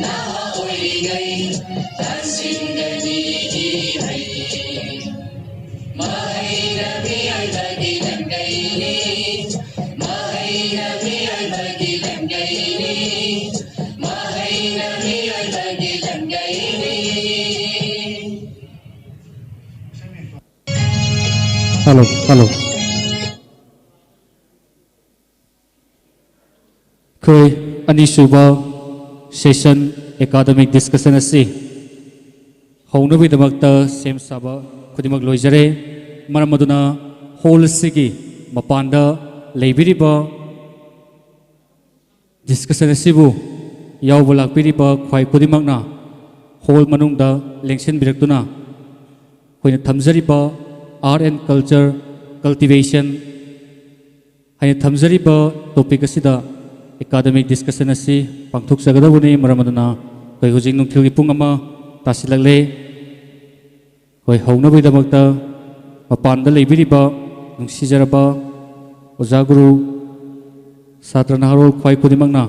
ꯅꯍꯥ ꯑꯣꯏꯔꯤꯉꯩ ꯇꯥꯟꯁꯤꯟꯒꯅꯤ ꯏꯍꯩ꯫ ꯃꯍꯩꯅ ꯃꯤꯑꯣꯏꯕꯒꯤ ꯂꯝꯀꯩꯅꯤ, ꯃꯍꯩꯅ ꯃꯤꯑꯣꯏꯕꯒꯤ ꯂꯝꯀꯩꯅꯤ, ꯃꯍꯩꯅ ꯃꯤꯑꯣꯏꯕꯒꯤ ꯂꯝꯀꯩꯅꯤ꯫ Hello, hello. ꯑꯩꯈꯣꯏ ꯑꯅꯤꯁꯨꯕ session academic discussion ꯑꯁꯤ ꯍꯧꯅꯕꯒꯤꯗꯃꯛꯇ ꯁꯦꯝ ꯁꯥꯕ ꯈꯨꯗꯤꯡꯃꯛ ꯂꯣꯏꯖꯔꯦ꯫ ꯃꯔꯝ ꯑꯗꯨꯅ hall ꯑꯁꯤꯒꯤ ꯃꯄꯥꯟꯗ ꯂꯩꯕꯤꯔꯤꯕ discussion ꯑꯁꯤꯕꯨ ꯌꯥꯎꯕ ꯂꯥꯛꯄꯤꯔꯤꯕ ꯈ꯭ꯋꯥꯏ ꯈꯨꯗꯤꯡꯃꯛꯅ hall ꯃꯅꯨꯡꯗ ꯂꯦꯡꯁꯤꯟꯕꯤꯔꯛꯇꯨꯅ ꯑꯩꯈꯣꯏꯅ ꯊꯝꯖꯔꯤꯕ Art and Culture Cultivation ꯍꯥꯏꯅ ꯊꯝꯖꯔꯤꯕ topic ꯑꯁꯤꯗ academic discussion ꯑꯁꯤ ꯄꯥꯡꯊꯣꯛꯆꯒꯗꯧꯕꯅꯤ꯫ ꯃꯔꯝ ꯑꯗꯨꯅ ꯑꯩꯈꯣꯏ ꯍꯧꯖꯤꯛ ꯅꯨꯡꯊꯤꯜꯒꯤ ꯄꯨꯡ ꯑꯃ ꯇꯥꯁꯤꯜꯂꯛꯂꯦ꯫ ꯑꯩꯈꯣꯏ ꯍꯧꯅꯕꯒꯤꯗꯃꯛꯇ ꯃꯄꯥꯟꯗ ꯂꯩꯕꯤꯔꯤꯕ ꯅꯨꯡꯁꯤꯖꯔꯕ ꯑꯣꯖꯥ ꯒꯨꯔꯨ, ꯁꯥꯇ꯭ꯔ ꯅꯍꯥꯔꯣꯜ ꯈ꯭ꯋꯥꯏ ꯈꯨꯗꯤꯡꯃꯛꯅ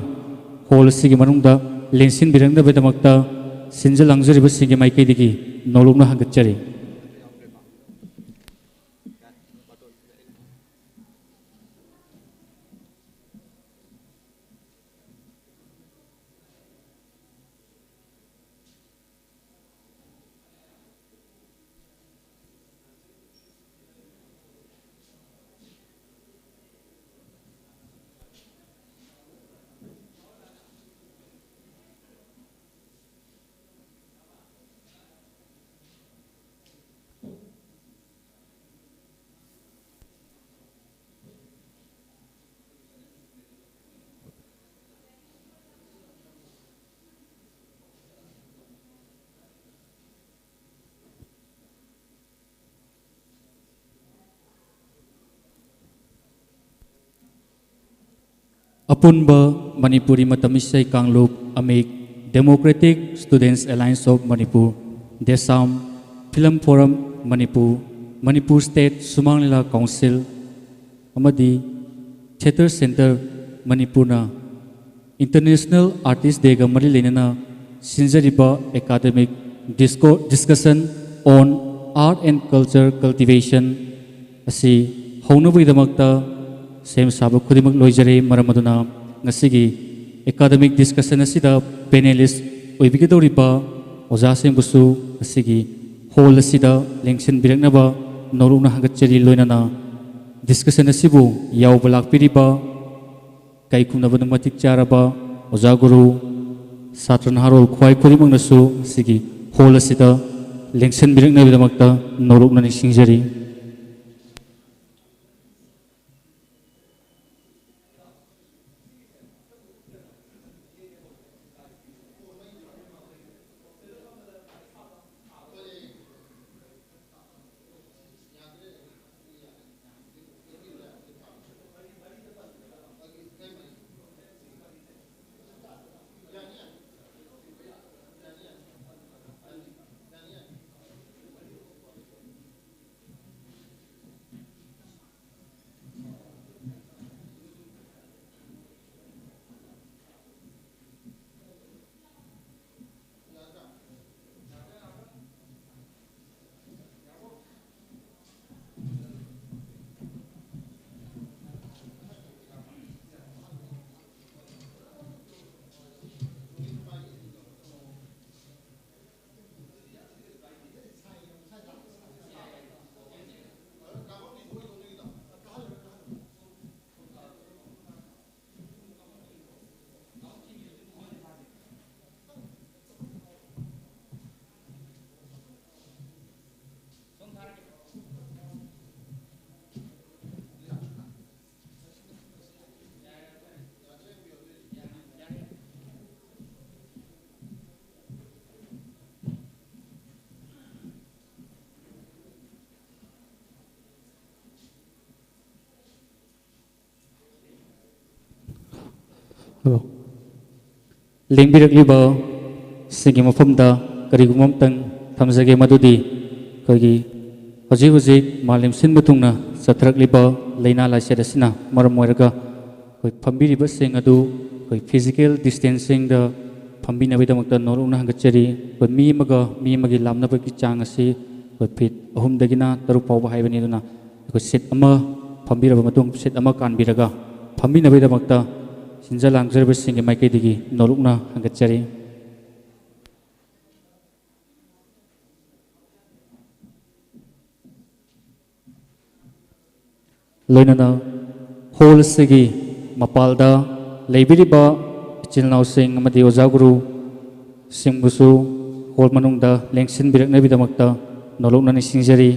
hall ꯑꯁꯤꯒꯤ ꯃꯅꯨꯡꯗ ꯂꯦꯡꯁꯤꯟꯕꯤꯔꯛꯅꯕꯒꯤꯗꯃꯛꯇ ꯁꯤꯟꯖ ꯂꯥꯡꯖꯔꯤꯕꯁꯤꯡꯒꯤ ꯃꯥꯏꯀꯩꯗꯒꯤ ꯅꯣꯂꯨꯛꯅ ꯍꯪꯒꯠꯆꯔꯤ꯫ ꯑꯄꯨꯟꯕ ꯃꯅꯤꯄꯨꯔꯤ ꯃꯇꯝ ꯏꯁꯩ ꯀꯥꯡꯂꯨꯞ, ꯑꯃꯤꯛ, Democratic Students Alliance of Manipur, DESAM, Film Forum Manipur, Manipur State ꯁꯨꯃꯥꯡ ꯂꯤꯂꯥ ꯀꯥꯎꯟꯁꯤꯜ ꯑꯃꯗꯤ Theatre Centre ꯃꯅꯤꯄꯨꯔꯅ International Artist Dayꯒ ꯃꯔꯤ ꯂꯩꯅꯅ ꯁꯤꯟꯖꯔꯤꯕ Academic Disco Discussion on Art and Culture Cultivation ꯑꯁꯤ ꯍꯧꯅꯕꯒꯤꯗꯃꯛꯇ ꯁꯦꯝ ꯁꯥꯕ ꯈꯨꯗꯤꯡꯃꯛ ꯂꯣꯏꯖꯔꯦ꯫ ꯃꯔꯝ ꯑꯗꯨꯅ ꯉꯁꯤꯒꯤ Academic Discussion ꯑꯁꯤꯗ panelist ꯑꯣꯏꯕꯤꯒꯗꯧꯔꯤꯕ ꯑꯣꯖꯥꯁꯤꯡꯕꯨꯁꯨ ꯉꯁꯤꯒꯤ hall ꯑꯁꯤꯗ ꯂꯦꯡꯁꯤꯟꯕꯤꯔꯛꯅꯕ ꯅꯧꯔꯨꯛꯅ ꯍꯪꯒꯠꯆꯔꯤ꯫ ꯂꯣꯏꯅꯅ discussion ꯑꯁꯤꯕꯨ ꯌꯥꯎꯕ ꯂꯥꯛꯄꯤꯔꯤꯕ ꯀꯩ ꯈꯨꯝꯅꯕꯗ ꯃꯇꯤꯛ ꯆꯥꯔꯕ ꯑꯣꯖꯥ ꯒꯨꯔꯨ, ꯁꯥꯇ꯭ꯔ ꯅꯍꯥꯔꯣꯜ ꯈ꯭ꯋꯥꯏ ꯈꯨꯗꯤꯡꯃꯛꯅꯁꯨ ꯉꯁꯤꯒꯤ hall ꯑꯁꯤꯗ ꯂꯦꯡꯁꯤꯟꯕꯤꯔꯛꯅꯕꯒꯤꯗꯃꯛꯇ ꯅꯧꯔꯨꯛꯅ ꯅꯤꯡꯁꯤꯡꯖꯔꯤ꯫ ꯍꯜꯂꯣ꯫ ꯂꯦꯡꯕꯤꯔꯛꯂꯤꯕ ꯁꯤꯒꯤ ꯃꯐꯝꯗ ꯀꯔꯤꯒꯨꯝꯕ ꯑꯃꯇꯪ ꯊꯝꯖꯒꯦ, ꯃꯗꯨꯗꯤ ꯑꯩꯈꯣꯏꯒꯤ ꯍꯧꯖꯤꯛ ꯍꯧꯖꯤꯛ ꯃꯥꯂꯦꯝ ꯁꯤꯟꯕ ꯊꯨꯡꯅ ꯆꯠꯊꯔꯛꯂꯤꯕ ꯂꯥꯏꯅꯥ ꯂꯥꯏꯆꯠ ꯑꯁꯤꯅ ꯃꯔꯝ ꯑꯣꯏꯔꯒ ꯑꯩꯈꯣꯏ ꯐꯝꯕꯤꯔꯤꯕꯁꯤꯡ ꯑꯗꯨ ꯑꯩꯈꯣꯏ physical distancingꯗ ꯐꯝꯕꯤꯅꯕꯒꯤꯗꯃꯛꯇ ꯅꯣꯂꯨꯛꯅ ꯍꯪꯒꯠꯆꯔꯤ꯫ ꯑꯩꯈꯣꯏ ꯃꯤ ꯑꯃꯒ ꯃꯤ ꯑꯃꯒꯤ ꯂꯥꯞꯅꯕꯒꯤ ꯆꯥꯡ ꯑꯁꯤ ꯑꯩꯈꯣꯏ ꯐꯤꯠ ꯑꯍꯨꯝꯗꯒꯤꯅ ꯇꯔꯨꯛ ꯐꯥꯎꯕ ꯍꯥꯏꯕꯅꯤ꯫ ꯑꯗꯨꯅ ꯑꯩꯈꯣꯏ ꯁꯤꯠ ꯑꯃ ꯐꯝꯕꯤꯔꯕ ꯃꯇꯨꯡ ꯁꯤꯠ ꯑꯃ ꯀꯥꯟꯕꯤꯔꯒ ꯐꯝꯕꯤꯅꯕꯒꯤꯗꯃꯛꯇ ꯁꯤꯟꯖ ꯂꯥꯡꯖꯔꯤꯕꯁꯤꯡꯒꯤ ꯃꯥꯏꯀꯩꯗꯒꯤ ꯅꯣꯂꯨꯛꯅ ꯍꯪꯒꯠꯆꯔꯤ꯫ ꯂꯣꯏꯅꯅ ꯍꯣꯜ ꯑꯁꯤꯒꯤ ꯃꯄꯥꯜꯗ ꯂꯩꯕꯤꯔꯤꯕ ꯏꯆꯤꯜ ꯏꯅꯥꯎꯁꯤꯡ ꯑꯃꯗꯤ ꯑꯣꯖꯥ ꯒꯨꯔꯨꯁꯤꯡꯕꯨꯁꯨ ꯍꯣꯜ ꯃꯅꯨꯡꯗ ꯂꯦꯡꯁꯤꯟꯕꯤꯔꯛꯅꯕꯒꯤꯗꯃꯛꯇ ꯅꯣꯂꯨꯛꯅ ꯅꯤꯡꯁꯤꯡꯖꯔꯤ꯫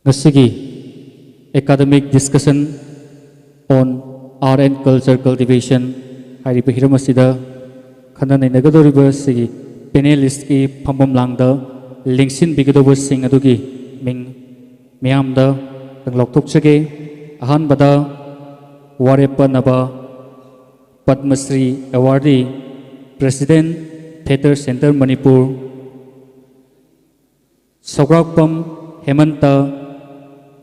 ꯉꯁꯤꯒꯤ Academic Discussion on Art and Culture Cultivation ꯍꯥꯏꯔꯤꯕ ꯍꯤꯔꯝ ꯑꯁꯤꯗ ꯈꯟꯅ ꯅꯩꯅꯒꯗꯧꯔꯤꯕ ꯑꯁꯤꯒꯤ panelistꯀꯤ ꯐꯝꯐꯝ ꯂꯥꯡꯗ ꯂꯦꯡꯁꯤꯟꯕꯤꯒꯗꯧꯕꯁꯤꯡ ꯑꯗꯨꯒꯤ ꯃꯤꯡ ꯃꯤꯌꯥꯝꯗ ꯂꯥꯎꯊꯣꯛꯆꯒꯦ꯫ ꯑꯍꯥꯟꯕꯗ ꯋꯥꯔꯦꯞ ꯄꯟꯅꯕ Padma Shri Awardee, President, Theatre Centre Manipur, ꯁꯧꯒ꯭ꯔꯥꯛꯄꯝ ꯍꯦꯃꯟꯇ,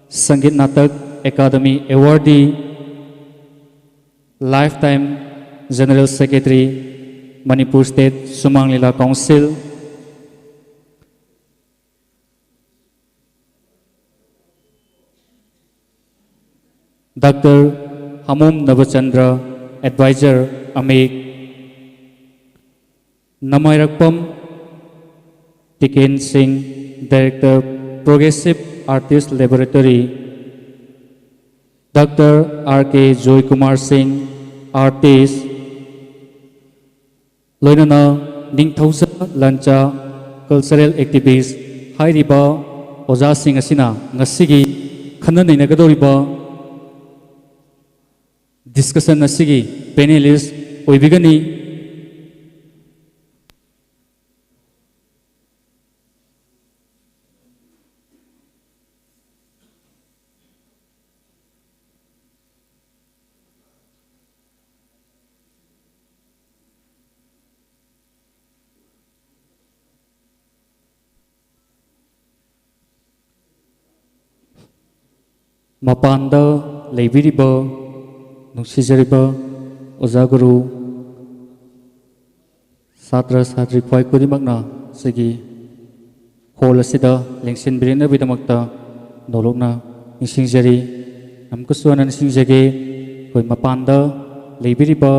Sangeet Natak Akademi Awardee, Lifetime General Secretary, Manipur State Sumang Lila Council, Doctor Hamom Nabachandra, Advisor, ꯑꯃꯦꯛ, ꯅꯃꯥꯏꯔꯛꯄꯝ ꯇꯤꯀꯦꯟ ꯁꯤꯡ, Director, Progressive Artist Laboratory, Doctor R K Joy Kumar Singh, artist, ꯂꯣꯏꯅꯅ ꯅꯤꯡꯊꯧꯖ ꯂꯥꯟꯆꯥ, cultural ꯑꯦꯛꯇꯤꯚꯤꯁ ꯍꯥꯏꯔꯤꯕ ꯑꯣꯖꯥꯁꯤꯡ ꯑꯁꯤꯅ ꯉꯁꯤꯒꯤ ꯈꯟꯅ ꯅꯩꯅꯒꯗꯧꯔꯤꯕ discussion ꯑꯁꯤꯒꯤ panelist ꯑꯣꯏꯕꯤꯒꯅꯤ꯫ ꯃꯄꯥꯟꯗ ꯂꯩꯕꯤꯔꯤꯕ ꯅꯨꯡꯁꯤꯖꯔꯤꯕ ꯑꯣꯖꯥ ꯒꯨꯔꯨ, ꯁꯥꯇ꯭ꯔ ꯁꯥꯇ꯭ꯔꯤ ꯈ꯭ꯋꯥꯏ ꯈꯨꯗꯤꯡꯃꯛꯅ ꯁꯤꯒꯤ ꯍꯣꯜ ꯑꯁꯤꯗ ꯂꯦꯡꯁꯤꯟꯕꯤꯔꯛꯅꯕꯒꯤꯗꯃꯛꯇ ꯅꯣꯂꯨꯛꯅ ꯅꯤꯡꯁꯤꯡꯖꯔꯤ꯫ ꯑꯃꯨꯛꯀꯁꯨ ꯍꯟꯅ ꯅꯤꯡꯁꯤꯡꯖꯒꯦ, ꯑꯩꯈꯣꯏ ꯃꯄꯥꯟꯗ ꯂꯩꯕꯤꯔꯤꯕ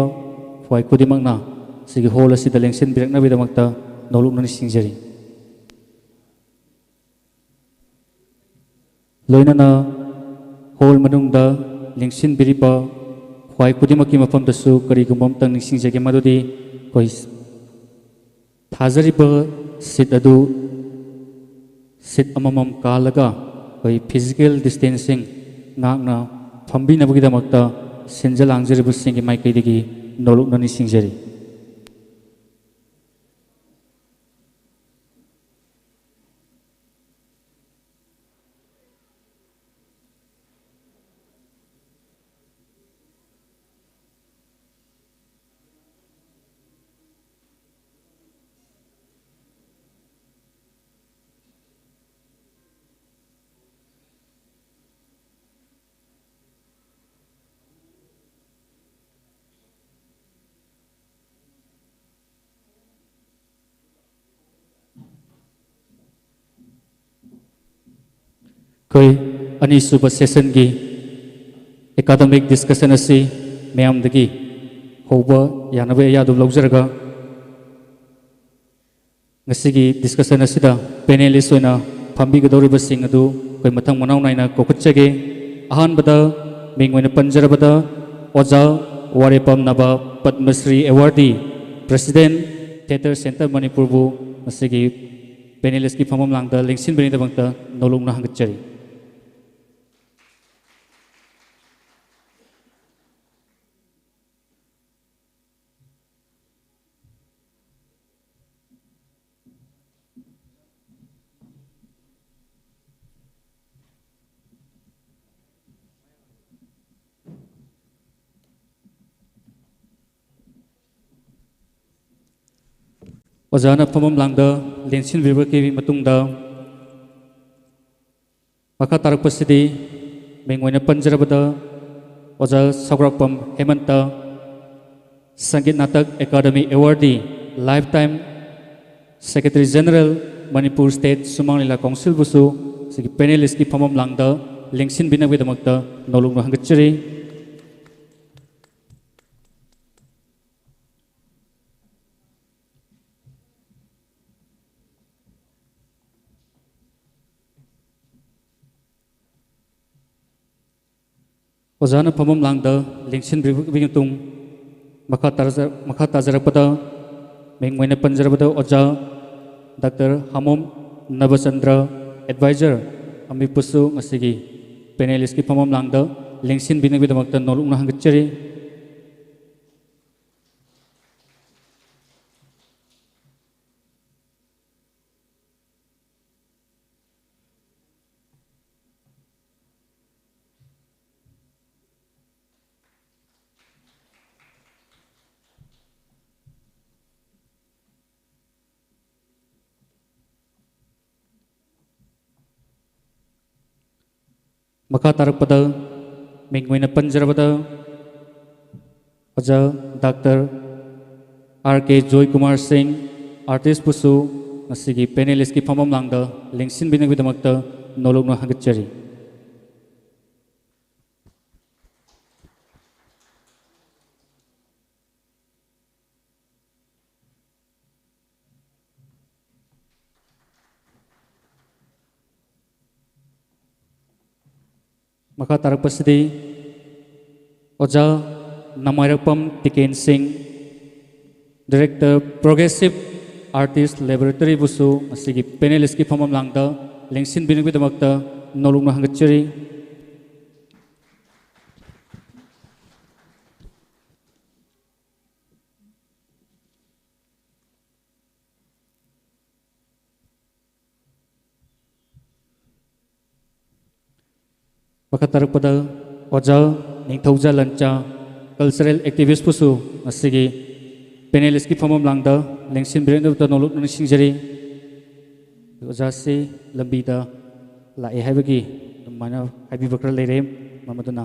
ꯈ꯭ꯋꯥꯏ ꯈꯨꯗꯤꯡꯃꯛꯅ ꯁꯤꯒꯤ ꯍꯣꯜ ꯑꯁꯤꯗ ꯂꯦꯡꯁꯤꯟꯕꯤꯔꯛꯅꯕꯒꯤꯗꯃꯛꯇ ꯅꯣꯂꯨꯛꯅ ꯅꯤꯡꯁꯤꯡꯖꯔꯤ꯫ ꯂꯣꯏꯅꯅ ꯍꯣꯜ ꯃꯅꯨꯡꯗ ꯂꯦꯡꯁꯤꯟꯕꯤꯔꯤꯕ ꯈ꯭ꯋꯥꯏ ꯈꯨꯗꯤꯡꯃꯛꯀꯤ ꯃꯐꯝꯗꯁꯨ ꯀꯔꯤꯒꯨꯝꯕ ꯑꯃꯇꯪ ꯅꯤꯡꯁꯤꯡꯖꯒꯦ, ꯃꯗꯨꯗꯤ ꯑꯩꯈꯣꯏ ꯊꯥꯖꯔꯤꯕ ꯁꯤꯠ ꯑꯗꯨ, ꯁꯤꯠ ꯑꯃꯃꯝ ꯀꯥꯜꯂꯒ ꯑꯩꯈꯣꯏ ꯐꯤꯖꯤꯀꯦꯜ ꯗꯤꯁꯇꯦꯟꯁꯤꯡ ꯉꯥꯛꯅ ꯐꯝꯕꯤꯅꯕꯒꯤꯗꯃꯛꯇ ꯁꯤꯟꯖ ꯂꯥꯡꯖꯔꯤꯕꯁꯤꯡꯒꯤ ꯃꯥꯏꯀꯩꯗꯒꯤ ꯅꯣꯂꯨꯛꯅ ꯅꯤꯡꯁꯤꯡꯖꯔꯤ꯫ ꯑꯩꯈꯣꯏ ꯑꯅꯤꯁꯨꯕ ꯁꯦꯁꯟꯒꯤ ꯑꯦꯀꯥꯗꯃꯤꯛ ꯗꯤꯁꯀꯁꯟ ꯑꯁꯤ ꯃꯌꯥꯝꯗꯒꯤ ꯍꯧꯕ ꯌꯥꯅꯕ ꯑꯌꯥ ꯑꯗꯨꯝ ꯂꯧꯖꯔꯒ, ꯉꯁꯤꯒꯤ ꯗꯤꯁꯀꯁꯟ ꯑꯁꯤꯗ ꯄꯦꯅꯦꯂꯤꯁ ꯑꯣꯏꯅ ꯐꯝꯕꯤꯒꯗꯧꯔꯤꯕꯁꯤꯡ ꯑꯗꯨ ꯑꯩꯈꯣꯏ ꯃꯊꯪ ꯃꯅꯥꯎ ꯅꯥꯏꯅ ꯀꯧꯈꯠꯆꯒꯦ꯫ ꯑꯍꯥꯟꯕꯗ ꯃꯤꯡ ꯑꯣꯏꯅ ꯄꯟꯖꯔꯕꯗ ꯑꯣꯖꯥ ꯋꯥꯔꯦꯞ ꯄꯝꯅꯕ Padma Shri awardee, president, theatre centre ꯃꯅꯤꯄꯨꯔꯕꯨ ꯉꯁꯤꯒꯤ ꯄꯦꯅꯦꯂꯤꯁꯀꯤ ꯐꯝꯐꯝ ꯂꯥꯡꯗ ꯂꯦꯡꯁꯤꯟꯕꯤꯅꯕꯒꯤꯗꯃꯛꯇ ꯅꯧꯂꯨꯛꯅ ꯍꯪꯒꯠꯆꯔꯤ꯫ ꯑꯣꯖꯥꯅ ꯐꯝꯐꯝ ꯂꯥꯡꯗ ꯂꯦꯡꯁꯤꯟꯕꯤꯔꯕꯒꯤ ꯃꯇꯨꯡꯗ, ꯃꯈꯥ ꯇꯥꯔꯛꯄꯁꯤꯗꯤ ꯃꯤꯡ ꯑꯣꯏꯅ ꯄꯟꯖꯔꯕꯗ ꯑꯣꯖꯥ Sougrakpam Hemanta, Sangeet Natak academy awardee, lifetime secretary general, Manipur state Sumang Lila ꯀꯥꯎꯟꯁꯤꯜꯕꯨꯁꯨ ꯁꯤꯒꯤ ꯄꯦꯅꯦꯂꯤꯁꯀꯤ ꯐꯝꯐꯝ ꯂꯥꯡꯗ ꯂꯦꯡꯁꯤꯟꯕꯤꯅꯕꯒꯤꯗꯃꯛꯇ ꯅꯧꯂꯨꯛꯅ ꯍꯪꯒꯠꯆꯔꯤ꯫ ꯑꯣꯖꯥꯅ ꯐꯝꯐꯝ ꯂꯥꯡꯗ ꯂꯦꯡꯁꯤꯟꯕꯤꯕꯒꯤ ꯃꯇꯨꯡ ꯃꯈꯥ ꯇꯥꯖ-, ꯃꯈꯥ ꯇꯥꯖꯔꯛꯄꯗ ꯃꯤꯡ ꯑꯣꯏꯅ ꯄꯟꯖꯔꯕꯗ ꯑꯣꯖꯥ ꯗꯥꯛꯇꯔ ꯍꯥꯃꯣꯝ ꯅꯕꯆꯟꯗ꯭ꯔ, ꯑꯦꯗꯚꯥꯏꯖꯔ, ꯑꯃꯤꯄꯨꯁꯨ ꯉꯁꯤꯒꯤ ꯄꯦꯅꯦꯂꯤꯁꯀꯤ ꯐꯝꯐꯝ ꯂꯥꯡꯗ ꯂꯦꯡꯁꯤꯟꯕꯤꯅꯕꯒꯤꯗꯃꯛꯇ ꯅꯧꯂꯨꯛꯅ ꯍꯪꯒꯠꯆꯔꯤ꯫ ꯃꯈꯥ ꯇꯥꯔꯛꯄꯗ ꯃꯤꯡ ꯑꯣꯏꯅ ꯄꯟꯖꯔꯕꯗ ꯑꯣꯖꯥ ꯗꯥꯛꯇꯔ ꯑꯥꯔ ꯀꯦ ꯖꯣꯏꯀꯨꯃꯥꯔ ꯁꯤꯡ, ꯑꯥꯔꯇꯤꯁꯄꯨꯁꯨ ꯉꯁꯤꯒꯤ ꯄꯦꯅꯦꯂꯤꯁꯀꯤ ꯐꯝꯐꯝ ꯂꯥꯡꯗ ꯂꯦꯡꯁꯤꯟꯕꯤꯅꯕꯒꯤꯗꯃꯛꯇ ꯅꯧꯂꯨꯛꯅ ꯍꯪꯒꯠꯆꯔꯤ꯫ ꯃꯈꯥ ꯇꯥꯔꯛꯄꯁꯤꯗꯤ ꯑꯣꯖꯥ ꯅꯃꯥꯏꯔꯛꯄꯝ ꯇꯤꯀꯦꯟ ꯁꯤꯡ, Director, Progressive Artist Laboratory ꯕꯨꯁꯨ ꯉꯁꯤꯒꯤ panelist ꯀꯤ ꯐꯝꯐꯝ ꯂꯥꯡꯗ ꯂꯦꯡꯁꯤꯟꯕꯤꯅꯕꯒꯤꯗꯃꯛꯇ ꯅꯧꯂꯨꯛꯅ ꯍꯪꯒꯠꯆꯔꯤ꯫ ꯃꯈꯥ ꯇꯥꯔꯛꯄꯗ ꯑꯣꯖꯥ ꯅꯤꯡꯊꯧꯖꯥ ꯂꯟꯆꯥ, cultural activist ꯄꯨꯁꯨ ꯉꯁꯤꯒꯤ panelist ꯀꯤ ꯐꯝꯐꯝ ꯂꯥꯡꯗ ꯂꯦꯡꯁꯤꯟꯕꯤꯔꯛꯅꯕꯗ ꯅꯧꯂꯨꯛꯅ ꯅꯤꯡꯁꯤꯡꯖꯔꯤ꯫ ꯑꯣꯖꯥꯁꯤ ꯂꯝꯕꯤꯗ ꯂꯥꯛꯑꯦ ꯍꯥꯏꯕꯒꯤ ꯑꯗꯨꯃꯥꯏꯅ ꯍꯥꯏꯕꯤꯕ ꯈꯔ ꯂꯩꯔꯦ, ꯃꯔꯝ ꯑꯗꯨꯅ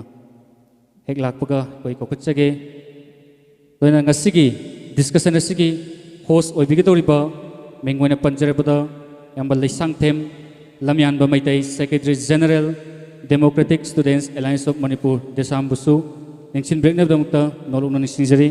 ꯍꯦꯛ ꯂꯥꯛꯄꯒ ꯑꯩꯈꯣꯏ ꯀꯧꯈꯠꯆꯒꯦ꯫ ꯂꯣꯏꯅꯅ ꯉꯁꯤꯒꯤ discussion ꯑꯁꯤꯒꯤ host ꯑꯣꯏꯕꯤꯒꯗꯧꯔꯤꯕ ꯃꯤꯡ ꯑꯣꯏꯅ ꯄꯟꯖꯔꯕꯗ ꯏꯌꯥꯝꯕ Leishangthem ꯂꯝꯌꯥꯟꯕ Meitei, Secretary General, Democratic Students Alliance of Manipur, ꯗꯦꯁꯥꯝꯕꯨꯁꯨ ꯅꯤꯡꯁꯤꯡꯕꯤꯔꯛꯅꯕꯒꯤꯗꯃꯛꯇ ꯅꯧꯂꯨꯛꯅ ꯅꯤꯡꯁꯤꯡꯖꯔꯤ꯫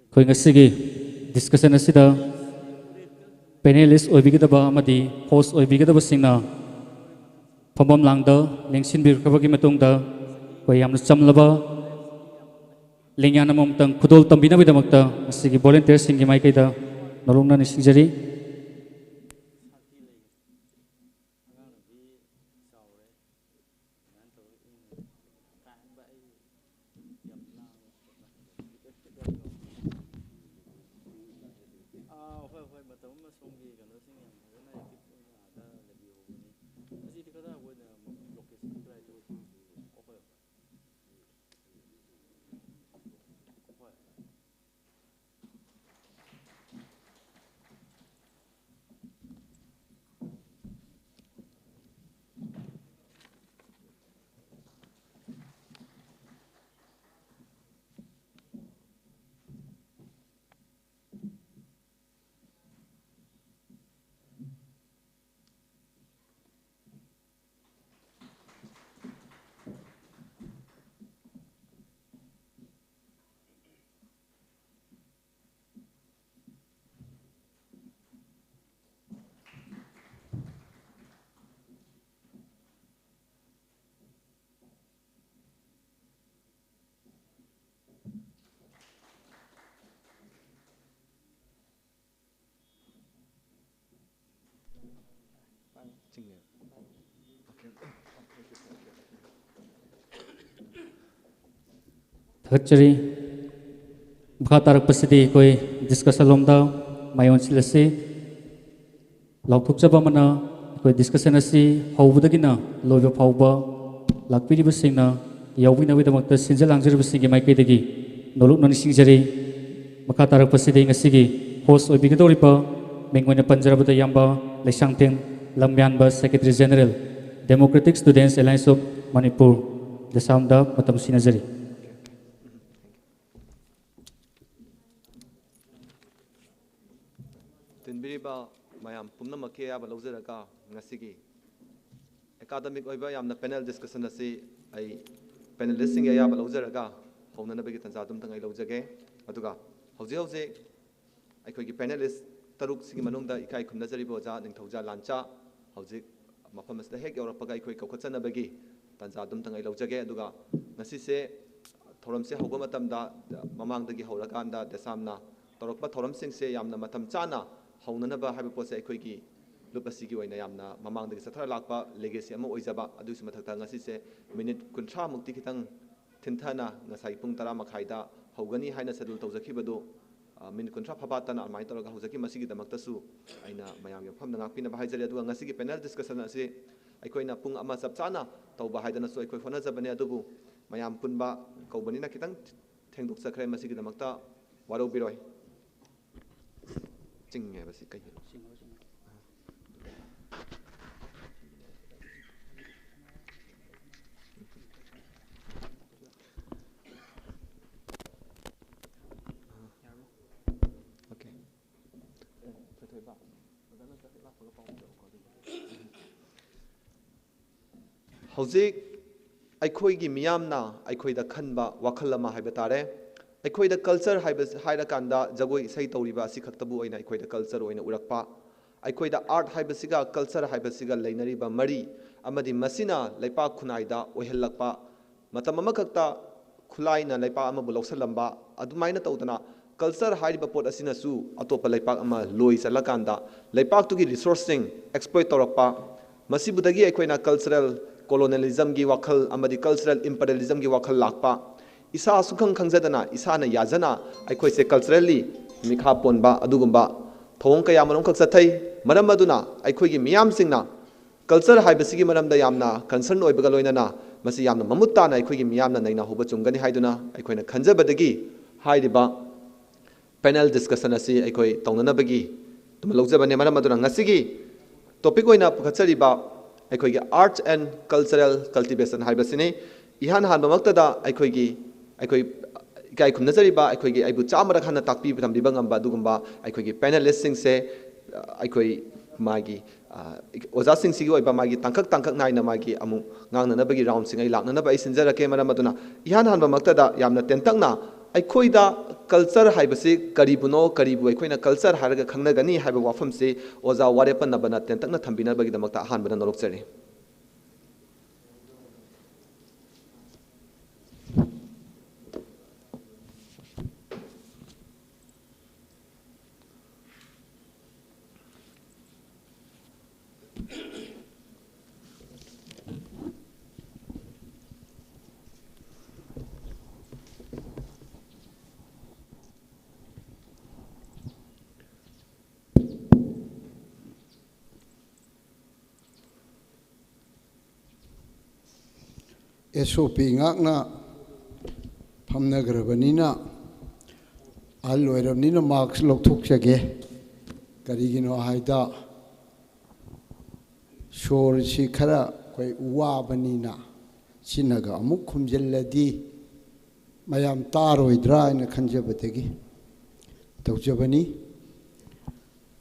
ꯑꯩꯈꯣꯏ ꯉꯁꯤꯒꯤ discussion ꯑꯁꯤꯗ panelist ꯑꯣꯏꯕꯤꯒꯗꯕ ꯑꯃꯗꯤ host ꯑꯣꯏꯕꯤꯒꯗꯕꯁꯤꯡꯅ ꯐꯝꯐꯝ ꯂꯥꯡꯗ ꯂꯦꯡꯁꯤꯟꯕꯤꯈ꯭ꯔꯕꯒꯤ ꯃꯇꯨꯡꯗ ꯑꯩꯈꯣꯏ ꯌꯥꯝꯅ ꯆꯝꯂꯕ ꯂꯦꯡꯌꯥꯟ ꯑꯃꯃꯝꯇꯪ ꯈꯨꯗꯣꯜ ꯇꯝꯕꯤꯅꯕꯒꯤꯗꯃꯛꯇ ꯉꯁꯤꯒꯤ volunteer ꯁꯤꯡꯒꯤ ꯃꯥꯏꯀꯩꯗ ꯅꯧꯂꯨꯛꯅ ꯅꯤꯡꯁꯤꯡꯖꯔꯤ꯫ ꯑꯥ, ꯍꯣꯏ, ꯍꯣꯏ, ꯃꯇꯝ ꯑꯃ ꯁꯣꯝꯒꯤ ꯀꯩꯅꯣꯁꯤꯡ ꯌꯥꯝ ꯐꯖꯅ active ꯑꯣꯏꯅ ꯑꯥꯗ ꯂꯩꯕꯤꯍꯧꯕꯅꯤ꯫ ꯑꯁꯤꯗꯤ ꯀꯗꯥꯏ ꯑꯣꯏꯅ location ꯀꯗꯥꯏꯗ ꯑꯣꯏꯗꯣꯏꯅꯣ? ꯑꯣ, ꯍꯣꯏ, ꯍꯣꯏ꯫ ꯍꯣꯏ꯫ ꯊꯥꯒꯠꯆꯔꯤ꯫ ꯃꯈꯥ ꯇꯥꯔꯛꯄꯁꯤꯗꯤ ꯑꯩꯈꯣꯏ ꯗꯤꯁꯀꯁꯟ ꯂꯣꯝꯗ ꯃꯥꯏ ꯑꯣꯟꯁꯤꯜꯂꯁꯤ꯫ ꯂꯥꯎꯊꯣꯛꯆꯕ ꯑꯃꯅ, ꯑꯩꯈꯣꯏ ꯗꯤꯁꯀꯁꯟ ꯑꯁꯤ ꯍꯧꯕꯗꯒꯤꯅ ꯂꯣꯏꯕ ꯐꯥꯎꯕ ꯂꯥꯛꯄꯤꯔꯤꯕꯁꯤꯡꯅ ꯌꯥꯎꯕꯤꯅꯕꯒꯤꯗꯃꯛꯇ ꯁꯤꯟꯖ ꯂꯥꯡꯖꯔꯤꯕꯁꯤꯡꯒꯤ ꯃꯥꯏꯀꯩꯗꯒꯤ ꯅꯣꯂꯨꯛꯅ ꯅꯤꯡꯁꯤꯡꯖꯔꯤ꯫ ꯃꯈꯥ ꯇꯥꯔꯛꯄꯁꯤꯗ ꯉꯁꯤꯒꯤ ꯍꯣꯁ ꯑꯣꯏꯕꯤꯒꯗꯧꯔꯤꯕ ꯃꯤꯡ ꯑꯣꯏꯅ ꯄꯟꯖꯔꯕꯗ ꯏꯌꯥꯝꯕ Leishangthem Lamyanba, secretary general, Democratic Students Alliance of Manipur, ꯗꯦꯁꯥꯝꯗ ꯃꯇꯝ ꯁꯤꯟꯅꯖꯔꯤ꯫ ꯇꯤꯟꯕꯤꯔꯤꯕ ꯃꯌꯥꯝ ꯄꯨꯝꯅꯃꯛꯀꯤ ꯑꯌꯥꯕ ꯂꯧꯖꯔꯒ, ꯉꯁꯤꯒꯤ ꯑꯦꯀꯥꯗꯃꯤꯛ ꯑꯣꯏꯕ ꯌꯥꯝꯅ ꯄꯦꯅꯦꯜ ꯗꯤꯁꯀꯁꯟ ꯑꯁꯤ ꯑꯩ ꯄꯦꯅꯦꯂꯤꯁꯁꯤꯡꯒꯤ ꯑꯌꯥꯕ ꯂꯧꯖꯔꯒ ꯍꯧꯅꯅꯕꯒꯤ ꯇꯥꯟꯖꯥ ꯑꯗꯨꯝꯇꯪ ꯑꯩ ꯂꯧꯖꯒꯦ꯫ ꯑꯗꯨꯒ ꯍꯧꯖꯤꯛ ꯍꯧꯖꯤꯛ ꯑꯩꯈꯣꯏꯒꯤ ꯄꯦꯅꯦꯂꯤꯁ ꯇꯔꯨꯛꯁꯤꯒꯤ ꯃꯅꯨꯡꯗ ꯏꯀꯥꯏ ꯈꯨꯝꯅꯖꯔꯤꯕ ꯑꯣꯖꯥ ꯅꯤꯡꯊꯧꯖꯥ ꯂꯥꯟꯆꯥ ꯍꯧꯖꯤꯛ ꯃꯐꯝ ꯑꯁꯤꯗ ꯍꯦꯛ ꯌꯧꯔꯛꯄꯒ ꯑꯩꯈꯣꯏ ꯀꯧꯈꯠꯆꯅꯕꯒꯤ ꯇꯥꯟꯖꯥ ꯑꯗꯨꯝꯇꯪ ꯑꯩ ꯂꯧꯖꯒꯦ꯫ ꯑꯗꯨꯒ ꯉꯁꯤꯁꯦ ꯊꯧꯔꯝꯁꯦ ꯍꯧꯕ ꯃꯇꯝꯗ, ꯃꯃꯥꯡꯗꯒꯤ ꯍꯧꯔꯀꯥꯟꯗ ꯗꯦꯁꯥꯝꯅ ꯇꯧꯔꯛꯄ ꯊꯧꯔꯝꯁꯤꯡꯁꯦ ꯌꯥꯝꯅ ꯃꯇꯝ ꯆꯥꯅ ꯍꯧꯅꯅꯕ ꯍꯥꯏꯕ ꯄꯣꯠꯁꯦ ꯑꯩꯈꯣꯏꯒꯤ ꯂꯨꯞ ꯑꯁꯤꯒꯤ ꯑꯣꯏꯅ ꯌꯥꯝꯅ ꯃꯃꯥꯡꯗꯒꯤ ꯆꯠꯊꯔ ꯂꯥꯛꯄ ꯂꯦꯒꯦꯁꯤ ꯑꯃ ꯑꯣꯏꯖꯕ꯫ ꯑꯗꯨꯒꯤꯁꯨ ꯃꯊꯛꯇ ꯉꯁꯤꯁꯦ ꯃꯤꯅꯤꯠ ꯀꯨꯟꯊ꯭ꯔꯥ ꯃꯨꯛꯇꯤ ꯈꯤꯇꯪ ꯊꯤꯟꯊꯅ ꯉꯁꯥꯏ ꯄꯨꯡ ꯇꯔꯥ ꯃꯈꯥꯏꯗ ꯍꯧꯒꯅꯤ ꯍꯥꯏꯅ ꯁꯦꯗꯨꯜ ꯇꯧꯖꯈꯤꯕꯗꯨ, ꯑ, ꯃꯤꯅꯤꯠ ꯀꯨꯟꯊ꯭ꯔꯥ ꯐꯥꯕꯥꯠꯇꯅ ꯑꯗꯨꯃꯥꯏꯅ ꯇꯧꯔꯒ ꯍꯧꯖꯈꯤ꯫ ꯃꯁꯤꯒꯤꯗꯃꯛꯇꯁꯨ ꯑꯩꯅ ꯃꯌꯥꯝꯒꯤ ꯃꯐꯝꯗ ꯉꯥꯛꯄꯤꯅꯕ ꯍꯥꯏꯖꯔꯤ꯫ ꯑꯗꯨꯒ ꯉꯁꯤꯒꯤ ꯄꯦꯅꯦꯜ ꯗꯤꯁꯀꯁꯟ ꯑꯁꯤ ꯑꯩꯈꯣꯏꯅ ꯄꯨꯡ ꯑꯃ ꯆꯞ ꯆꯥꯅ ꯇꯧꯕ ꯍꯥꯏꯗꯅꯁꯨ ꯑꯩꯈꯣꯏ ꯍꯣꯠꯅꯖꯕꯅꯤ, ꯑꯗꯨꯕꯨ ꯃꯌꯥꯝ ꯄꯨꯟꯕ ꯀꯧꯕꯅꯤꯅ ꯈꯤꯇꯪ ꯊꯦꯡꯗꯣꯛꯆꯈ꯭ꯔꯦ꯫ ꯃꯁꯤꯒꯤꯗꯃꯛꯇ ꯋꯥꯔꯧꯕꯤꯔꯣꯏ꯫ ꯆꯤꯡꯉꯦꯕ ꯁꯤ ꯀꯩꯒꯤꯅꯣ? Okay. ꯍꯧꯖꯤꯛ ꯑꯩꯈꯣꯏꯒꯤ ꯃꯤꯌꯥꯝꯅ ꯑꯩꯈꯣꯏꯗ ꯈꯟꯕ ꯋꯥꯈꯜ ꯑꯃ ꯍꯥꯏꯕ ꯇꯥꯔꯦ꯫ ꯑꯩꯈꯣꯏꯗ ꯀꯜꯆꯔ ꯍꯥꯏꯕ, ꯍꯥꯏꯔꯀꯥꯟꯗ ꯖꯒꯣꯏ ꯏꯁꯩ ꯇꯧꯔꯤꯕ ꯑꯁꯤ ꯈꯛꯇꯕꯨ ꯑꯣꯏꯅ ꯑꯩꯈꯣꯏꯗ ꯀꯜꯆꯔ ꯑꯣꯏꯅ ꯎꯔꯛꯄ, ꯑꯩꯈꯣꯏꯗ ꯑꯥꯔꯠ ꯍꯥꯏꯕꯁꯤꯒ ꯀꯜꯆꯔ ꯍꯥꯏꯕꯁꯤꯒ ꯂꯩꯅꯔꯤꯕ ꯃꯔꯤ, ꯑꯃꯗꯤ ꯃꯁꯤꯅ ꯂꯩꯄꯥꯛ ꯈꯨꯟꯅꯥꯏꯗ ꯑꯣꯏꯍꯜꯂꯛꯄ, ꯃꯇꯝ ꯑꯃꯈꯛꯇ ꯈꯨꯠꯂꯥꯏꯅ ꯂꯩꯄꯥꯛ ꯑꯃꯕꯨ ꯂꯧꯁꯤꯜꯂꯝꯕ, ꯑꯗꯨꯃꯥꯏꯅ ꯇꯧꯗꯅ ꯀꯜꯆꯔ ꯍꯥꯏꯔꯤꯕ ꯄꯣꯠ ꯑꯁꯤꯅꯁꯨ ꯑꯇꯣꯞꯄ ꯂꯩꯄꯥꯛ ꯑꯃ ꯂꯣꯏ ꯆꯠꯂꯀꯥꯟꯗ ꯂꯩꯄꯥꯛꯇꯨꯒꯤ ꯔꯤꯁꯣꯔꯁꯁꯤꯡ ꯑꯦꯛꯁꯄ꯭ꯂꯣꯏꯠ ꯇꯧꯔꯛꯄ, ꯃꯁꯤꯕꯨꯗꯒꯤ ꯑꯩꯈꯣꯏꯅ cultural colonialismꯒꯤ ꯋꯥꯈꯜ ꯑꯃꯗꯤ cultural imperialismꯒꯤ ꯋꯥꯈꯜ ꯂꯥꯛꯄ, ꯏꯁꯥ ꯁꯨꯈꯪ ꯈꯪꯖꯗꯅ, ꯏꯁꯥꯅ ꯌꯥꯖꯅ ꯑꯩꯈꯣꯏꯁꯦ culturally ꯃꯤꯈꯥ ꯄꯣꯟꯕ ꯑꯗꯨꯒꯨꯝꯕ ꯊꯧꯑꯣꯡ ꯀꯌꯥ ꯑꯃꯔꯣꯝꯈꯛ ꯆꯠꯊꯩ꯫ ꯃꯔꯝ ꯑꯗꯨꯅ ꯑꯩꯈꯣꯏꯒꯤ ꯃꯤꯌꯥꯝꯁꯤꯡꯅ culture ꯍꯥꯏꯕꯁꯤꯒꯤ ꯃꯔꯝꯗ ꯌꯥꯝꯅ concern ꯑꯣꯏꯕꯒ ꯂꯣꯏꯅꯅ ꯃꯁꯤ ꯌꯥꯝꯅ ꯃꯃꯨꯠ ꯇꯥꯅ ꯑꯩꯈꯣꯏꯒꯤ ꯃꯤꯌꯥꯝꯅ ꯅꯩꯅꯍꯧꯕ ꯆꯨꯝꯒꯅꯤ ꯍꯥꯏꯗꯨꯅ ꯑꯩꯈꯣꯏꯅ ꯈꯟꯖꯕꯗꯒꯤ ꯍꯥꯏꯔꯤꯕ panel discussion ꯑꯁꯤ ꯑꯩꯈꯣꯏ ꯇꯧꯅꯅꯕꯒꯤ ꯑꯗꯨꯝ ꯂꯧꯖꯕꯅꯤ꯫ ꯃꯔꯝ ꯑꯗꯨꯅ ꯉꯁꯤꯒꯤ topic ꯑꯣꯏꯅ ꯄꯨꯈꯠꯆꯔꯤꯕ ꯑꯩꯈꯣꯏꯒꯤ arts and cultural cultivation ꯍꯥꯏꯕꯁꯤꯅꯤ꯫ ꯏꯍꯥꯟ ꯍꯥꯟꯕꯃꯛꯇꯗ ꯑꯩꯈꯣꯏꯒꯤ, ꯑꯩꯈꯣꯏ ꯏꯀꯥꯏ ꯈꯨꯝꯅꯖꯔꯤꯕ ꯑꯩꯈꯣꯏꯒꯤ, ꯑꯩꯕꯨ ꯆꯥꯝꯃꯔꯛ ꯍꯟꯅ ꯇꯥꯛꯄꯤ ꯇꯝꯕꯤꯕ ꯉꯝꯕ ꯑꯗꯨꯒꯨꯝꯕ ꯑꯩꯈꯣꯏꯒꯤ panelistꯁꯤꯡꯁꯦ, ꯑ, ꯑꯩꯈꯣꯏ ꯃꯥꯒꯤ, ꯑ, ꯑꯣꯖꯥꯁꯤꯡꯁꯤꯒꯤ ꯑꯣꯏꯕ ꯃꯥꯒꯤ ꯇꯥꯡꯀꯛ ꯇꯥꯡꯀꯛ ꯅꯥꯏꯅ ꯃꯥꯒꯤ ꯑꯃꯨꯛ ꯉꯥꯡꯅꯅꯕꯒꯤ roundꯁꯤꯡ ꯑꯩ ꯂꯥꯛꯅꯅꯕ ꯑꯩ ꯁꯤꯟꯖꯔꯛꯀꯦ꯫ ꯃꯔꯝ ꯑꯗꯨꯅ ꯏꯍꯥꯟ ꯍꯥꯟꯕꯃꯛꯇꯗ ꯌꯥꯝꯅ ꯇꯦꯟꯇꯛꯅ ꯑꯩꯈꯣꯏꯗ culture ꯍꯥꯏꯕꯁꯤ ꯀꯔꯤꯕꯨꯅꯣ, ꯀꯔꯤꯕꯨ ꯑꯩꯈꯣꯏꯅ culture ꯍꯥꯏꯔꯒ ꯈꯪꯅꯒꯅꯤ ꯍꯥꯏꯕ ꯋꯥꯐꯝꯁꯤ ꯑꯣꯖꯥ ꯋꯥꯔꯦꯞꯄꯟꯅꯕꯅ ꯇꯦꯟꯇꯛꯅ ꯊꯝꯕꯤꯅꯕꯒꯤꯗꯃꯛꯇ ꯑꯍꯥꯟꯕꯗ ꯅꯣꯂꯣꯛꯆꯔꯤ꯫ SOP ꯉꯥꯛꯅ ꯐꯝꯅꯈ꯭ꯔꯕꯅꯤꯅ, ꯑꯍꯜ ꯑꯣꯏꯔꯕꯅꯤꯅ mask ꯂꯧꯊꯣꯛꯆꯒꯦ꯫ ꯀꯔꯤꯒꯤꯅꯣ ꯍꯥꯏꯗ, ꯁꯣꯔꯁꯤ ꯈꯔ ꯑꯩꯈꯣꯏ ꯋꯥꯕꯅꯤꯅ, ꯁꯤꯅꯒ ꯑꯃꯨꯛ ꯈꯨꯝꯖꯤꯜꯂꯗꯤ ꯃꯌꯥꯝ ꯇꯥꯔꯣꯏꯗ꯭ꯔꯥ ꯍꯥꯏꯅ ꯈꯟꯖꯕꯗꯒꯤ ꯇꯧꯖꯕꯅꯤ꯫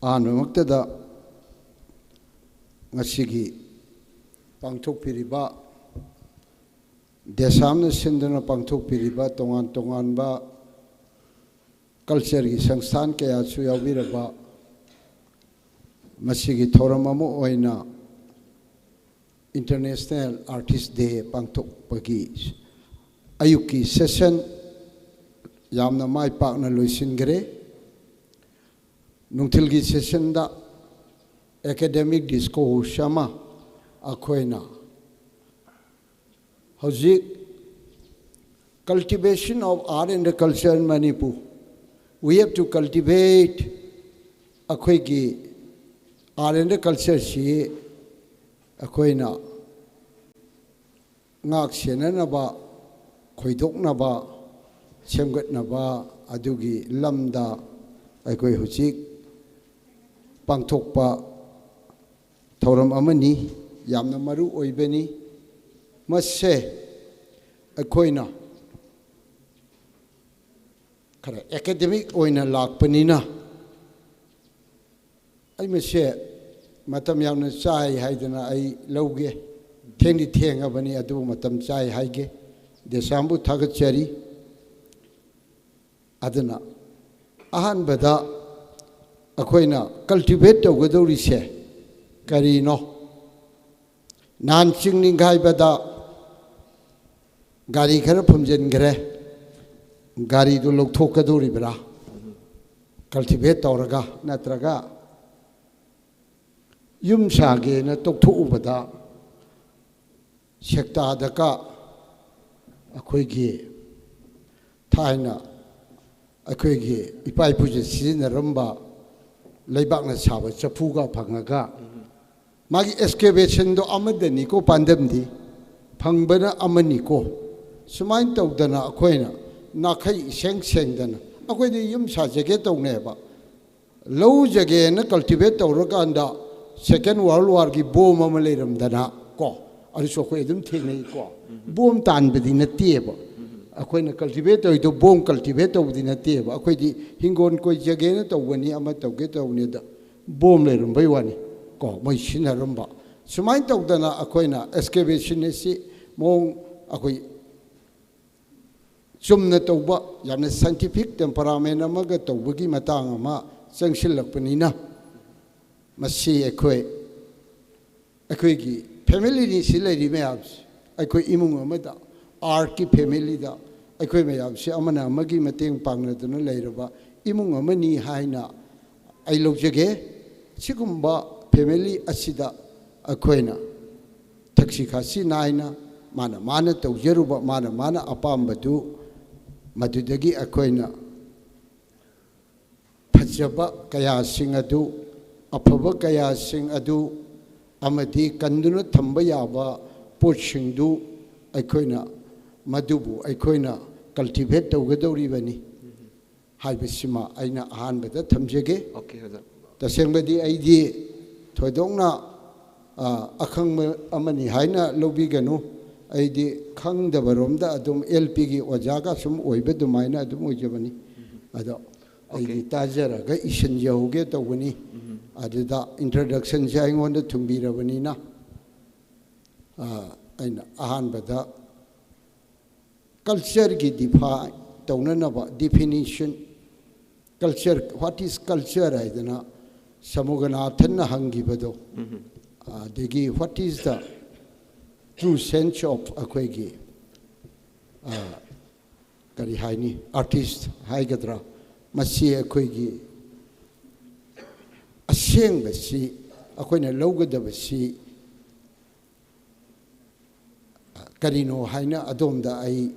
ꯑꯍꯥꯟꯕꯃꯛꯇꯗ ꯉꯁꯤꯒꯤ ꯄꯥꯡꯊꯣꯛꯄꯤꯔꯤꯕ, ꯗꯦꯁꯥꯝꯅ ꯁꯤꯟꯗꯨꯅ ꯄꯥꯡꯊꯣꯛꯄꯤꯔꯤꯕ ꯇꯣꯉꯥꯟ ꯇꯣꯉꯥꯟꯕ cultureꯒꯤ ꯁꯪꯁꯊꯥꯟ ꯀꯌꯥꯁꯨ ꯌꯥꯎꯕꯤꯔꯕ ꯃꯁꯤꯒꯤ ꯊꯧꯔꯝ ꯑꯃ ꯑꯣꯏꯅ International Artist Day ꯄꯥꯡꯊꯣꯛꯄꯒꯤ ꯑꯌꯨꯛꯀꯤ session ꯌꯥꯝꯅ ꯃꯥꯏ ꯄꯥꯛꯅ ꯂꯣꯏꯁꯤꯟꯈ꯭ꯔꯦ꯫ ꯅꯨꯡꯊꯤꯜꯒꯤ sessionꯗ academic discourse ꯑꯃ ꯑꯩꯈꯣꯏꯅ ꯍꯧꯖꯤꯛ cultivation of art and culture in Manipur, we have to cultivate ꯑꯩꯈꯣꯏꯒꯤ art and culture ꯁꯤ ꯑꯩꯈꯣꯏꯅ ꯉꯥꯛ ꯁꯦꯟꯅꯅꯕ, ꯈꯣꯏꯗꯣꯛꯅꯕ, ꯁꯦꯝꯒꯠꯅꯕ ꯑꯗꯨꯒꯤ ꯂꯝꯗ ꯑꯩꯈꯣꯏ ꯍꯧꯖꯤꯛ ꯄꯥꯡꯊꯣꯛꯄ ꯊꯧꯔꯝ ꯑꯃꯅꯤ꯫ ꯌꯥꯝꯅ ꯃꯔꯨ ꯑꯣꯏꯕꯅꯤ꯫ ꯃꯁꯦ ꯑꯩꯈꯣꯏꯅ ꯈꯔ academic ꯑꯣꯏꯅ ꯂꯥꯛꯄꯅꯤꯅ ꯑꯩ ꯃꯁꯦ ꯃꯇꯝ ꯌꯥꯝꯅ ꯆꯥꯏ ꯍꯥꯏꯗꯅ ꯑꯩ ꯂꯧꯒꯦ꯫ ꯊꯦꯡꯗꯤ ꯊꯦꯡꯉꯕꯅꯤ, ꯑꯗꯨꯕꯨ ꯃꯇꯝ ꯆꯥꯏ ꯍꯥꯏꯒꯦ꯫ ꯗꯦꯁꯥꯝꯕꯨ ꯊꯥꯒꯠꯆꯔꯤ꯫ ꯑꯗꯨꯅ ꯑꯍꯥꯟꯕꯗ ꯑꯩꯈꯣꯏꯅ cultivate ꯇꯧꯒꯗꯧꯔꯤꯁꯦ ꯀꯔꯤꯅꯣ? ꯅꯍꯥꯟ ꯆꯤꯡ ꯅꯤꯡꯈꯥꯏꯕꯗ ꯒꯥꯔꯤ ꯈꯔ ꯐꯨꯝꯖꯤꯟꯈ꯭ꯔꯦ꯫ ꯒꯥꯔꯤꯗꯨ ꯂꯧꯊꯣꯛꯀꯗꯧꯔꯤꯕ꯭ꯔꯥ? Cultivate ꯇꯧꯔꯒ, ꯅꯠꯇ꯭ꯔꯒ ꯌꯨꯝ ꯁꯥꯒꯦꯅ ꯇꯣꯛꯊꯣꯛꯎꯕꯗ ꯁꯦꯛꯇꯥꯗꯀ ꯑꯩꯈꯣꯏꯒꯤ ꯊꯥꯏꯅ ꯑꯩꯈꯣꯏꯒꯤ ꯏꯄꯥ ꯏꯄꯨꯁꯤꯡꯅ ꯁꯤꯖꯤꯟꯅꯔꯝꯕ ꯂꯩꯕꯥꯛꯅ ꯁꯥꯕ ꯆꯐꯨꯒ ꯐꯪꯉꯒ ꯃꯥꯒꯤ excavation ꯗꯣ ꯑꯃꯗꯅꯤꯀꯣ, ꯄꯥꯟꯗꯝꯗꯤ ꯐꯪꯕꯅ ꯑꯃꯅꯤꯀꯣ꯫ ꯁꯨꯃꯥꯏꯅ ꯇꯧꯗꯅ ꯑꯩꯈꯣꯏꯅ ꯅꯥꯈꯩ ꯏꯁꯦꯡ ꯁꯦꯡꯗꯅ ꯑꯩꯈꯣꯏꯗꯤ ꯌꯨꯝ ꯁꯥꯖꯒꯦ ꯇꯧꯅꯦꯕ꯫ ꯂꯧꯖꯒꯦꯅ cultivate ꯇꯧꯔꯀꯥꯟꯗ Second World War ꯒꯤ bomb ꯑꯃ ꯂꯩꯔꯝꯗꯅ ꯀꯣ, ꯑꯗꯨꯁꯨ ꯑꯩꯈꯣꯏ ꯑꯗꯨꯝ ꯊꯦꯡꯅꯩꯀꯣ꯫ Bomb ꯇꯥꯟꯕꯗꯤ ꯅꯠꯇꯦꯕ꯫ ꯑꯩꯈꯣꯏꯅ cultivate ꯇꯧꯔꯤꯗꯣ bomb cultivate ꯇꯧꯕꯗꯤ ꯅꯠꯇꯦꯕ꯫ ꯑꯩꯈꯣꯏꯗꯤ ꯍꯤꯡꯒꯣꯜ ꯀꯣꯏꯖꯒꯦꯅ ꯇꯧꯕꯅꯤ, ꯑꯃ ꯇꯧꯒꯦ ꯇꯧꯕꯅꯤ, ꯑꯗ bomb ꯂꯩꯔꯝꯕꯩ ꯋꯥꯅꯤ ꯀꯣ, ꯃꯣꯏ ꯁꯤꯖꯤꯟꯅꯔꯝꯕ꯫ ꯁꯨꯃꯥꯏꯅ ꯇꯧꯗꯅ ꯑꯩꯈꯣꯏꯅ excavation ꯑꯁꯤ ꯃꯑꯣꯡ ꯑꯩꯈꯣꯏ ꯆꯨꯝꯅ ꯇꯧꯕ, ꯌꯥꯝꯅ scientific temperament ꯑꯃꯒ ꯇꯧꯕꯒꯤ ꯃꯇꯥꯡ ꯑꯃ ꯆꯪꯁꯤꯜꯂꯛꯄꯅꯤꯅ, ꯃꯁꯤ ꯑꯩꯈꯣꯏ, ꯑꯩꯈꯣꯏꯒꯤ family ꯅꯤ ꯁꯤ ꯂꯩꯔꯤ ꯃꯌꯥꯝꯁꯦ꯫ ꯑꯩꯈꯣꯏ ꯏꯃꯨꯡ ꯑꯃꯗ, art ꯀꯤ family ꯗ ꯑꯩꯈꯣꯏ ꯃꯌꯥꯝꯁꯦ ꯑꯃꯅ ꯑꯃꯒꯤ ꯃꯇꯦꯡ ꯄꯥꯡꯅꯗꯨꯅ ꯂꯩꯔꯕ ꯏꯃꯨꯡ ꯑꯃꯅꯤ ꯍꯥꯏꯅ ꯑꯩ ꯂꯧꯖꯒꯦ꯫ ꯁꯤꯒꯨꯝꯕ family ꯑꯁꯤꯗ ꯑꯩꯈꯣꯏꯅ ꯁꯤꯈꯥꯁꯤ ꯅꯥꯏꯅ ꯃꯥꯅ ꯃꯥꯅ ꯇꯧꯖꯔꯨꯕ, ꯃꯥꯅ ꯃꯥꯅ ꯑꯄꯥꯝꯕꯗꯨ, ꯃꯗꯨꯗꯒꯤ ꯑꯩꯈꯣꯏꯅ ꯐꯖꯕ ꯀꯌꯥꯁꯤꯡ ꯑꯗꯨ, ꯑꯐꯕ ꯀꯌꯥꯁꯤꯡ ꯑꯗꯨ, ꯑꯃꯗꯤ ꯀꯟꯗꯨꯅ ꯊꯝꯕ ꯌꯥꯕ ꯄꯣꯠꯁꯤꯡꯗꯨ ꯑꯩꯈꯣꯏꯅ, ꯃꯗꯨꯕꯨ ꯑꯩꯈꯣꯏꯅ ꯀꯜꯇꯤꯚꯦꯠ ꯇꯧꯒꯗꯧꯔꯤꯕꯅꯤ ꯍꯥꯏꯕꯁꯤꯃ ꯑꯩꯅ ꯑꯍꯥꯟꯕꯗ ꯊꯝꯖꯒꯦ꯫ ꯑꯣꯀꯦ ꯑꯣꯖꯥ꯫ ꯇꯁꯦꯡꯕꯗꯤ ꯑꯩꯗꯤ ꯊꯣꯏꯗꯣꯛꯅ, ꯑ, ꯑꯈꯪꯕ ꯑꯃꯅꯤ ꯍꯥꯏꯅ ꯂꯧꯕꯤꯒꯅꯨ꯫ ꯑꯩꯗꯤ ꯈꯪꯗꯕꯔꯣꯝꯗ ꯑꯗꯨꯝ ꯑꯦꯜ ꯄꯤꯒꯤ ꯑꯣꯖꯥꯒ ꯁꯨꯝ ꯑꯣꯏꯕ ꯑꯗꯨꯃꯥꯏꯅ ꯑꯗꯨꯝ ꯑꯣꯏꯖꯕꯅꯤ꯫ ꯑꯗꯣ ꯑꯩꯗꯤ ꯑꯣꯀꯦ꯫ ꯇꯥꯖꯔꯒ ꯏꯁꯤꯟꯖꯍꯧꯒꯦ ꯇꯧꯕꯅꯤ꯫ ꯑꯗꯨꯗ ꯏꯟꯇ꯭ꯔꯗꯛꯁꯟꯁꯦ ꯑꯩꯉꯣꯟꯗ ꯊꯨꯡꯕꯤꯔꯕꯅꯤꯅ, ꯑ, ꯑꯩꯅ ꯑꯍꯥꯟꯕꯗ ꯀꯜꯆꯔꯒꯤ ꯗꯤꯐꯥꯏꯟ ꯇꯧꯅꯅꯕ definition, culture, what is culture ꯍꯥꯏꯗꯅ ꯁꯃꯨꯒꯅꯥꯊꯟꯅ ꯍꯪꯈꯤꯕꯗꯣ, ꯑꯗꯒꯤ what is the true sense of ꯑꯩꯈꯣꯏꯒꯤ, ꯑ, ꯀꯔꯤ ꯍꯥꯏꯅꯤ, ꯑꯥꯔꯇꯤꯁ ꯍꯥꯏꯒꯗ꯭ꯔꯥ, ꯃꯁꯤ ꯑꯩꯈꯣꯏꯒꯤ ꯑꯁꯦꯡꯕꯁꯤ, ꯑꯩꯈꯣꯏꯅ ꯂꯧꯒꯗꯕꯁꯤ ꯀꯔꯤꯅꯣ ꯍꯥꯏꯅ ꯑꯗꯣꯝꯗ ꯑꯩ,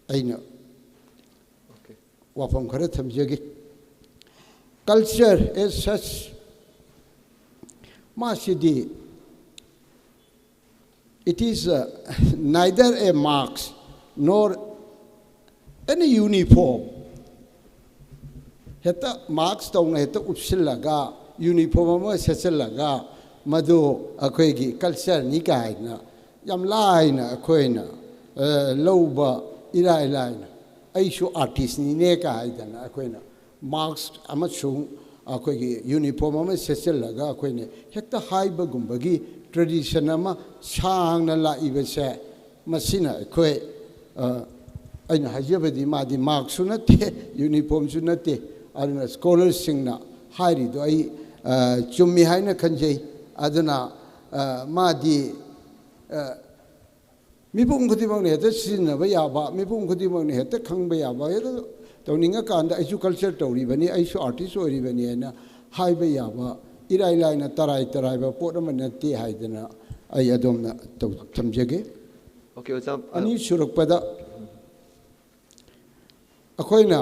ꯑꯩꯅ ꯑꯣꯀꯦ꯫ ꯋꯥꯐꯝ ꯈꯔ ꯊꯝꯖꯒꯦ꯫ Culture as such, ꯃꯥꯁꯤꯗꯤ, it is, uh, neither a mask nor any uniform. ꯍꯦꯛꯇ ꯃꯥꯛꯁ ꯇꯧꯅ ꯍꯦꯛꯇ ꯎꯞꯁꯤꯜꯂꯒ, ꯌꯨꯅꯤꯐꯣꯔꯝ ꯑꯃ ꯁꯦꯠꯆꯜꯂꯒ, ꯃꯗꯨ ꯑꯩꯈꯣꯏꯒꯤ ꯀꯜꯆꯔꯅꯤ ꯀꯥꯏꯅ ꯌꯥꯝ ꯂꯥꯏꯅ ꯑꯩꯈꯣꯏꯅ, ꯑ, ꯂꯧꯕ ꯏꯔꯥꯏ ꯂꯥꯏꯅ, "ꯑꯩꯁꯨ ꯑꯥꯔꯇꯤꯁꯅꯤꯅꯦ" ꯀꯥꯏꯗꯅ ꯑꯩꯈꯣꯏꯅ ꯃꯥꯛꯁ ꯑꯃꯁꯨꯡ ꯑꯩꯈꯣꯏꯒꯤ ꯌꯨꯅꯤꯐꯣꯔꯝ ꯑꯃ ꯁꯦꯠꯆꯜꯂꯒ ꯑꯩꯈꯣꯏꯅ ꯍꯦꯛꯇ ꯍꯥꯏꯕꯒꯨꯝꯕꯒꯤ ꯇ꯭ꯔꯦꯗꯤꯁꯟ ꯑꯃ ꯁꯥꯡꯅ ꯂꯥꯛꯏꯕꯁꯦ, ꯃꯁꯤꯅ ꯑꯩꯈꯣꯏ, ꯑ, ꯑꯩꯅ ꯍꯥꯏꯖꯕꯗꯤ, ꯃꯥꯗꯤ ꯃꯥꯛꯁꯁꯨ ꯅꯠꯇꯦ, ꯌꯨꯅꯤꯐꯣꯔꯝꯁꯨ ꯅꯠꯇꯦ꯫ ꯑꯗꯨꯅ ꯁ꯭ꯀꯣꯂꯔꯁꯤꯡꯅ ꯍꯥꯏꯔꯤꯗꯣ ꯑꯩ, ꯑ, ꯆꯨꯝꯃꯤ ꯍꯥꯏꯅ ꯈꯟꯖꯩ꯫ ꯑꯗꯨꯅ, ꯑ, ꯃꯥꯗꯤ, ꯑ, ꯃꯤꯄꯨꯝ ꯈꯨꯗꯤꯡꯃꯛꯅ ꯍꯦꯛꯇ ꯁꯤꯖꯤꯟꯅꯕ ꯌꯥꯕ, ꯃꯤꯄꯨꯝ ꯈꯨꯗꯤꯡꯃꯛꯅ ꯍꯦꯛꯇ ꯈꯪꯕ ꯌꯥꯕ, ꯍꯦꯛꯇ ꯇꯧꯅꯤꯡꯉꯀꯥꯟꯗ "ꯑꯩꯁꯨ ꯀꯜꯆꯔ ꯇꯧꯔꯤꯕꯅꯤ, ꯑꯩꯁꯨ ꯑꯥꯔꯇꯤꯁ ꯑꯣꯏꯔꯤꯕꯅꯤ" ꯍꯥꯏꯅ ꯍꯥꯏꯕ ꯌꯥꯕ ꯏꯔꯥꯏ ꯂꯥꯏꯅ ꯇꯔꯥꯏ ꯇꯔꯥꯏꯕ ꯄꯣꯠ ꯑꯃ ꯅꯠꯇꯦ ꯍꯥꯏꯗꯅ ꯑꯩ ꯑꯗꯣꯝꯅ ꯇꯧ- ꯊꯝꯖꯒꯦ꯫ Okay, ꯑꯣꯖꯥ, ꯑ, ꯑꯅꯤꯁꯨꯔꯛꯄꯗ, ꯑꯩꯈꯣꯏꯅ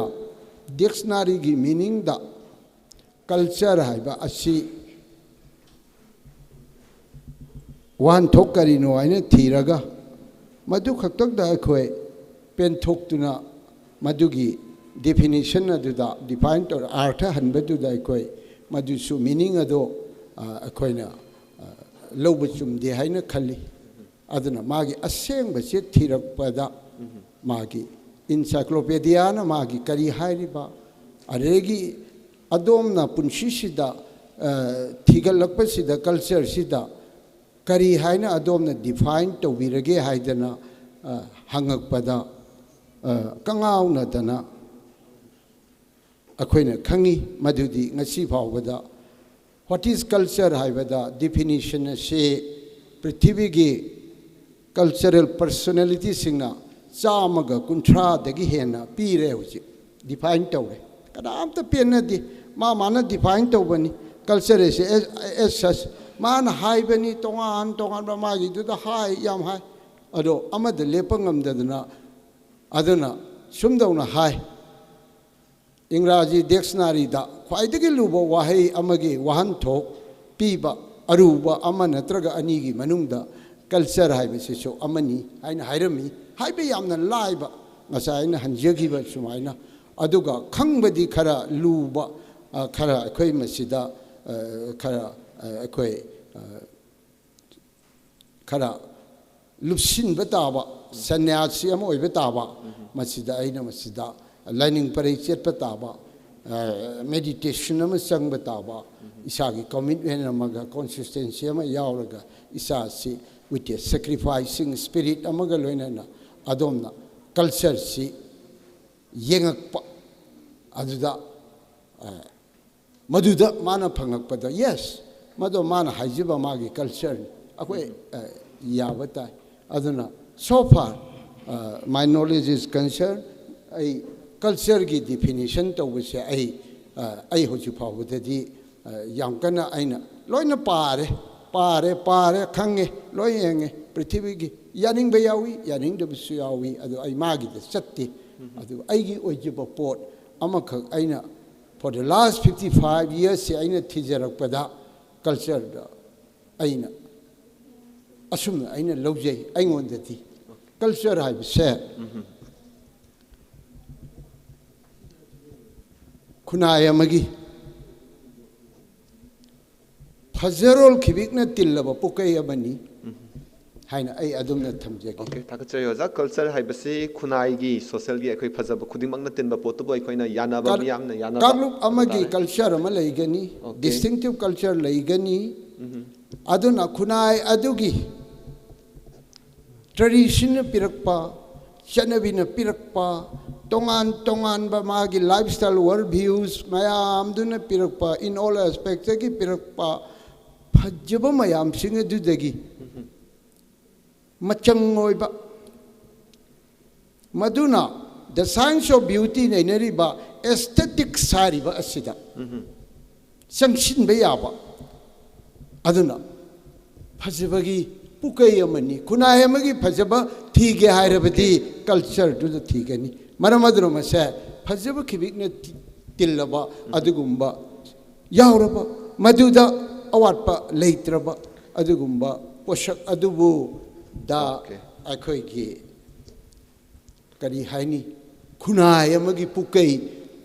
ꯗꯤꯛꯁꯅꯥꯔꯤꯒꯤ ꯃꯤꯅꯤꯡꯗ ꯀꯜꯆꯔ ꯍꯥꯏꯕ ꯑꯁꯤ ꯋꯥꯍꯟꯊꯣꯛ ꯀꯔꯤꯅꯣ ꯍꯥꯏꯅ ꯊꯤꯔꯒ, ꯃꯗꯨ ꯈꯛꯇꯪꯗ ꯑꯩꯈꯣꯏ ꯄꯦꯟꯊꯣꯛꯇꯨꯅ, ꯃꯗꯨꯒꯤ ꯗꯤꯐꯤꯅꯤꯁꯟ ꯑꯗꯨꯗ, ꯗꯤꯐꯥꯏꯟ ꯇꯧꯔ ꯑꯥꯔꯊ ꯍꯟꯕꯗꯨꯗ ꯑꯩꯈꯣꯏ ꯃꯗꯨꯁꯨ ꯃꯤꯅꯤꯡ ꯑꯗꯣ, ꯑ, ꯑꯩꯈꯣꯏꯅ, ꯑ, ꯂꯧꯕ ꯆꯨꯝꯗꯦ ꯍꯥꯏꯅ ꯈꯜꯂꯤ꯫ ꯑꯗꯨꯅ ꯃꯥꯒꯤ ꯑꯁꯦꯡꯕꯁꯦ ꯊꯤꯔꯛꯄꯗ, ꯃꯥꯒꯤ ꯏꯟꯁꯥꯏꯀ꯭ꯂꯣꯄꯦꯗꯤꯌꯥꯅ ꯃꯥꯒꯤ ꯀꯔꯤ ꯍꯥꯏꯔꯤꯕ, ꯑꯗꯨꯗꯒꯤ ꯑꯗꯣꯝꯅ ꯄꯨꯟꯁꯤꯁꯤꯗ, ꯑ, ꯊꯤꯒꯠꯂꯛꯄꯁꯤꯗ, ꯀꯜꯆꯔꯁꯤꯗ ꯀꯔꯤ ꯍꯥꯏꯅ ꯑꯗꯣꯝꯅ ꯗꯤꯐꯥꯏꯟ ꯇꯧꯕꯤꯔꯒꯦ ꯍꯥꯏꯗꯅ, ꯑ, ꯍꯪꯉꯛꯄꯗ, ꯑ, ꯀꯉꯥꯎꯅꯗꯅ ꯑꯩꯈꯣꯏꯅ ꯈꯪꯉꯤ꯫ ꯃꯗꯨꯗꯤ ꯉꯁꯤ ꯐꯥꯎꯕꯗ what is culture ꯍꯥꯏꯕꯗ ꯗꯤꯐꯤꯅꯤꯁꯟ ꯑꯁꯤ ꯄ꯭ꯔꯤꯊꯤꯕꯤꯒꯤ ꯀꯜꯆꯔꯦꯜ ꯄꯔꯁꯣꯅꯦꯂꯤꯇꯤꯁꯤꯡꯅ ꯆꯥꯝꯃꯒ ꯀꯨꯟꯊ꯭ꯔꯥꯗꯒꯤ ꯍꯦꯟꯅ ꯄꯤꯔꯦ, ꯍꯧꯖꯤꯛ ꯗꯤꯐꯥꯏꯟ ꯇꯧꯔꯦ꯫ ꯀꯅꯥꯝꯇ ꯄꯦꯟꯅꯗꯦ꯫ ꯃꯥ ꯃꯥꯅ ꯗꯤꯐꯥꯏꯟ ꯇꯧꯕꯅꯤ꯫ ꯀꯜꯆꯔ ꯑꯁꯤ as such ꯃꯥꯅ ꯍꯥꯏꯕꯅꯤ, ꯇꯣꯉꯥꯟ ꯇꯣꯉꯥꯟꯕ ꯃꯥꯒꯤꯗꯨꯗ ꯍꯥꯏ, ꯌꯥꯝ ꯍꯥꯏ꯫ ꯑꯗꯣ ꯑꯃꯗ ꯂꯦꯞꯄ ꯉꯝꯗꯗꯅ, ꯑꯗꯨꯅ ꯁꯨꯝꯗꯧꯅ ꯍꯥꯏ, ꯏꯪꯒ꯭ꯔꯥꯖꯤ ꯗꯤꯛꯁꯅꯥꯔꯤꯗ ꯈ꯭ꯋꯥꯏꯗꯒꯤ ꯂꯨꯕ ꯋꯥꯍꯩ ꯑꯃꯒꯤ ꯋꯥꯍꯟꯊꯣꯛ ꯄꯤꯕ ꯑꯔꯨꯕ ꯑꯃ ꯅꯠꯇ꯭ꯔꯒ ꯑꯅꯤꯒꯤ ꯃꯅꯨꯡꯗ ꯀꯜꯆꯔ ꯍꯥꯏꯕꯁꯤꯁꯨ ꯑꯃꯅꯤ ꯍꯥꯏꯅ ꯍꯥꯏꯔꯝꯃꯤ꯫ ꯍꯥꯏꯕ ꯌꯥꯝꯅ ꯂꯥꯏꯕ, ꯉꯁꯥꯏ ꯑꯩꯅ ꯍꯟꯖꯈꯤꯕ ꯁꯨꯃꯥꯏꯅ, ꯑꯗꯨꯒ ꯈꯪꯕꯗꯤ ꯈꯔ ꯂꯨꯕ, ꯑ, ꯈꯔ ꯑꯩꯈꯣꯏ ꯃꯁꯤꯗ, ꯑ, ꯈꯔ, ꯑ, ꯑꯩꯈꯣꯏ, ꯑ, ꯈꯔ ꯂꯨꯞꯁꯤꯟꯕ ꯇꯥꯕ, ꯁꯟꯅ꯭ꯌꯥꯁꯤ ꯑꯃ ꯑꯣꯏꯕ ꯇꯥꯕ, ꯃꯁꯤꯗ ꯑꯩꯅ ꯃꯁꯤꯗ ꯂꯥꯏꯅꯤꯡ ꯄꯔꯩ ꯆꯠꯄ ꯇꯥꯕ, ꯃꯦꯗꯤꯇꯦꯁꯟ ꯑꯃ ꯆꯪꯕ ꯇꯥꯕ, ꯏꯁꯥꯒꯤ ꯀꯃꯤꯠꯃꯦꯟ ꯑꯃꯒ ꯀꯣꯟꯁꯤꯁꯇꯦꯟꯁꯤ ꯑꯃ ꯌꯥꯎꯔꯒ ꯏꯁꯥꯁꯤ with a sacrificing spirit ꯑꯃꯒ ꯂꯣꯏꯅꯅ ꯑꯗꯣꯝꯅ ꯀꯜꯆꯔꯁꯤ ꯌꯦꯡꯉꯛꯄ, ꯑꯗꯨꯗ, ꯑ, ꯃꯗꯨꯗ ꯃꯥꯅ ꯐꯪꯉꯛꯄꯗ, ꯌꯦꯁ, ꯃꯗꯣ ꯃꯥꯅ ꯍꯥꯏꯖꯕ ꯃꯥꯒꯤ ꯀꯜꯆꯔꯅꯤ, ꯑꯩꯈꯣꯏ, ꯑ, ꯌꯥꯕ ꯇꯥꯏ꯫ ꯑꯗꯨꯅ so far, ꯑ, my knowledge is concerned, ꯑꯩ ꯀꯜꯆꯔꯒꯤ ꯗꯤꯐꯤꯅꯤꯁꯟ ꯇꯧꯕꯁꯦ ꯑꯩ, ꯑ, ꯑꯩ ꯍꯧꯖꯤꯛ ꯐꯥꯎꯕꯗꯗꯤ, ꯑ, ꯌꯥꯝ ꯀꯟꯅ ꯑꯩꯅ ꯂꯣꯏꯅ ꯄꯥꯔꯦ꯫ ꯄꯥꯔꯦ, ꯄꯥꯔꯦ, ꯈꯪꯉꯦ, ꯂꯣꯏ ꯌꯦꯡꯉꯦ꯫ ꯄ꯭ꯔꯤꯊꯤꯕꯤꯒꯤ ꯌꯥꯅꯤꯡꯕ ꯌꯥꯎꯏ, ꯌꯥꯅꯤꯡꯗꯕꯁꯨ ꯌꯥꯎꯏ꯫ ꯑꯗꯨ ꯑꯩ ꯃꯥꯒꯤꯗ ꯆꯠꯇꯦ꯫ ꯑꯗꯨ ꯑꯩꯒꯤ ꯑꯣꯏꯖꯕ ꯄꯣꯠ ꯑꯃꯈꯛ ꯑꯩꯅ, for the last fifty five yearsꯁꯦ ꯑꯩꯅ ꯊꯤꯖꯔꯛꯄꯗ, cultureꯗ ꯑꯩꯅ ꯑꯁꯨꯝꯅ ꯑꯩꯅ ꯂꯧꯖꯩ꯫ ꯑꯩꯉꯣꯟꯗꯗꯤ culture ꯍꯥꯏꯕꯁꯦ ꯈꯨꯟꯅꯥꯏ ꯑꯃꯒꯤ ꯐꯖꯔꯣꯜ ꯈꯤꯕꯤꯛꯅ ꯇꯤꯜꯂꯕ ꯄꯨꯀꯩ ꯑꯃꯅꯤ ꯍꯥꯏꯅ ꯑꯩ ꯑꯗꯨꯝꯅ ꯊꯝꯖꯒꯦ꯫ ꯑꯣꯀꯦ, ꯊꯥꯒꯠꯆꯔꯤ ꯑꯣꯖꯥ꯫ Culture ꯍꯥꯏꯕꯁꯤ ꯈꯨꯟꯅꯥꯏꯒꯤ, socialꯒꯤ, ꯑꯩꯈꯣꯏ ꯐꯖꯕ ꯈꯨꯗꯤꯡꯃꯛꯅ ꯇꯤꯟꯕ ꯄꯣꯠꯇꯨꯕꯨ ꯑꯩꯈꯣꯏꯅ ꯌꯥꯅꯕ, ꯀꯥꯡ- ꯃꯤꯌꯥꯝꯅ ꯌꯥꯅꯕ ꯀꯥꯡꯂꯨꯞ ꯍꯥꯏꯕ ꯑꯃꯒꯤ ꯇꯥꯔꯦ꯫ Culture ꯑꯃ ꯂꯩꯒꯅꯤ, ꯑꯣꯀꯦ꯫ Distinctive Culture ꯂꯩꯒꯅꯤ꯫ ꯑꯗꯨꯅ ꯈꯨꯟꯅꯥꯏ ꯑꯗꯨꯒꯤ Traditionꯅ ꯄꯤꯔꯛꯄ, ꯆꯠꯅꯕꯤꯅ ꯄꯤꯔꯛꯄ, ꯇꯣꯉꯥꯟ ꯇꯣꯉꯥꯟꯕ ꯃꯥꯒꯤ lifestyle, world views ꯃꯌꯥꯝꯗꯨꯅ ꯄꯤꯔꯛꯄ, in all aspectꯇꯒꯤ ꯄꯤꯔꯛꯄ ꯐꯖꯕ ꯃꯌꯥꯝꯁꯤꯡ ꯑꯗꯨꯗꯒꯤ ꯃꯆꯪ ꯑꯣꯏꯕ, ꯃꯗꯨꯅ the science of beauty ꯅꯩꯅꯔꯤꯕ aesthetics ꯍꯥꯏꯔꯤꯕ ꯑꯁꯤꯗ ꯆꯪꯁꯤꯟꯕ ꯌꯥꯕ꯫ ꯑꯗꯨꯅ ꯐꯖꯕꯒꯤ ꯄꯨꯀꯩ ꯑꯃꯅꯤ꯫ ꯈꯨꯟꯅꯥꯏ ꯑꯃꯒꯤ ꯐꯖꯕ ꯊꯤꯒꯦ ꯍꯥꯏꯔꯕꯗꯤ cultureꯗꯨꯗ ꯊꯤꯒꯅꯤ꯫ ꯃꯔꯝ ꯑꯗꯨꯅ ꯃꯁꯦ ꯐꯖꯕ ꯈꯤꯕꯤꯛꯅ ꯇꯤ- ꯇꯤꯜꯂꯕ ꯑꯗꯨꯒꯨꯝꯕ ꯌꯥꯎꯔꯕ, ꯃꯗꯨꯗ ꯑꯋꯥꯠꯄ ꯂꯩꯇ꯭ꯔꯕ ꯑꯗꯨꯒꯨꯝꯕ ꯄꯣꯠꯁꯛ ꯑꯗꯨꯕꯨ ꯗ Okay. ꯑꯩꯈꯣꯏꯒꯤ ꯀꯔꯤ ꯍꯥꯏꯅꯤ, ꯈꯨꯟꯅꯥꯏ ꯑꯃꯒꯤ ꯄꯨꯀꯩ,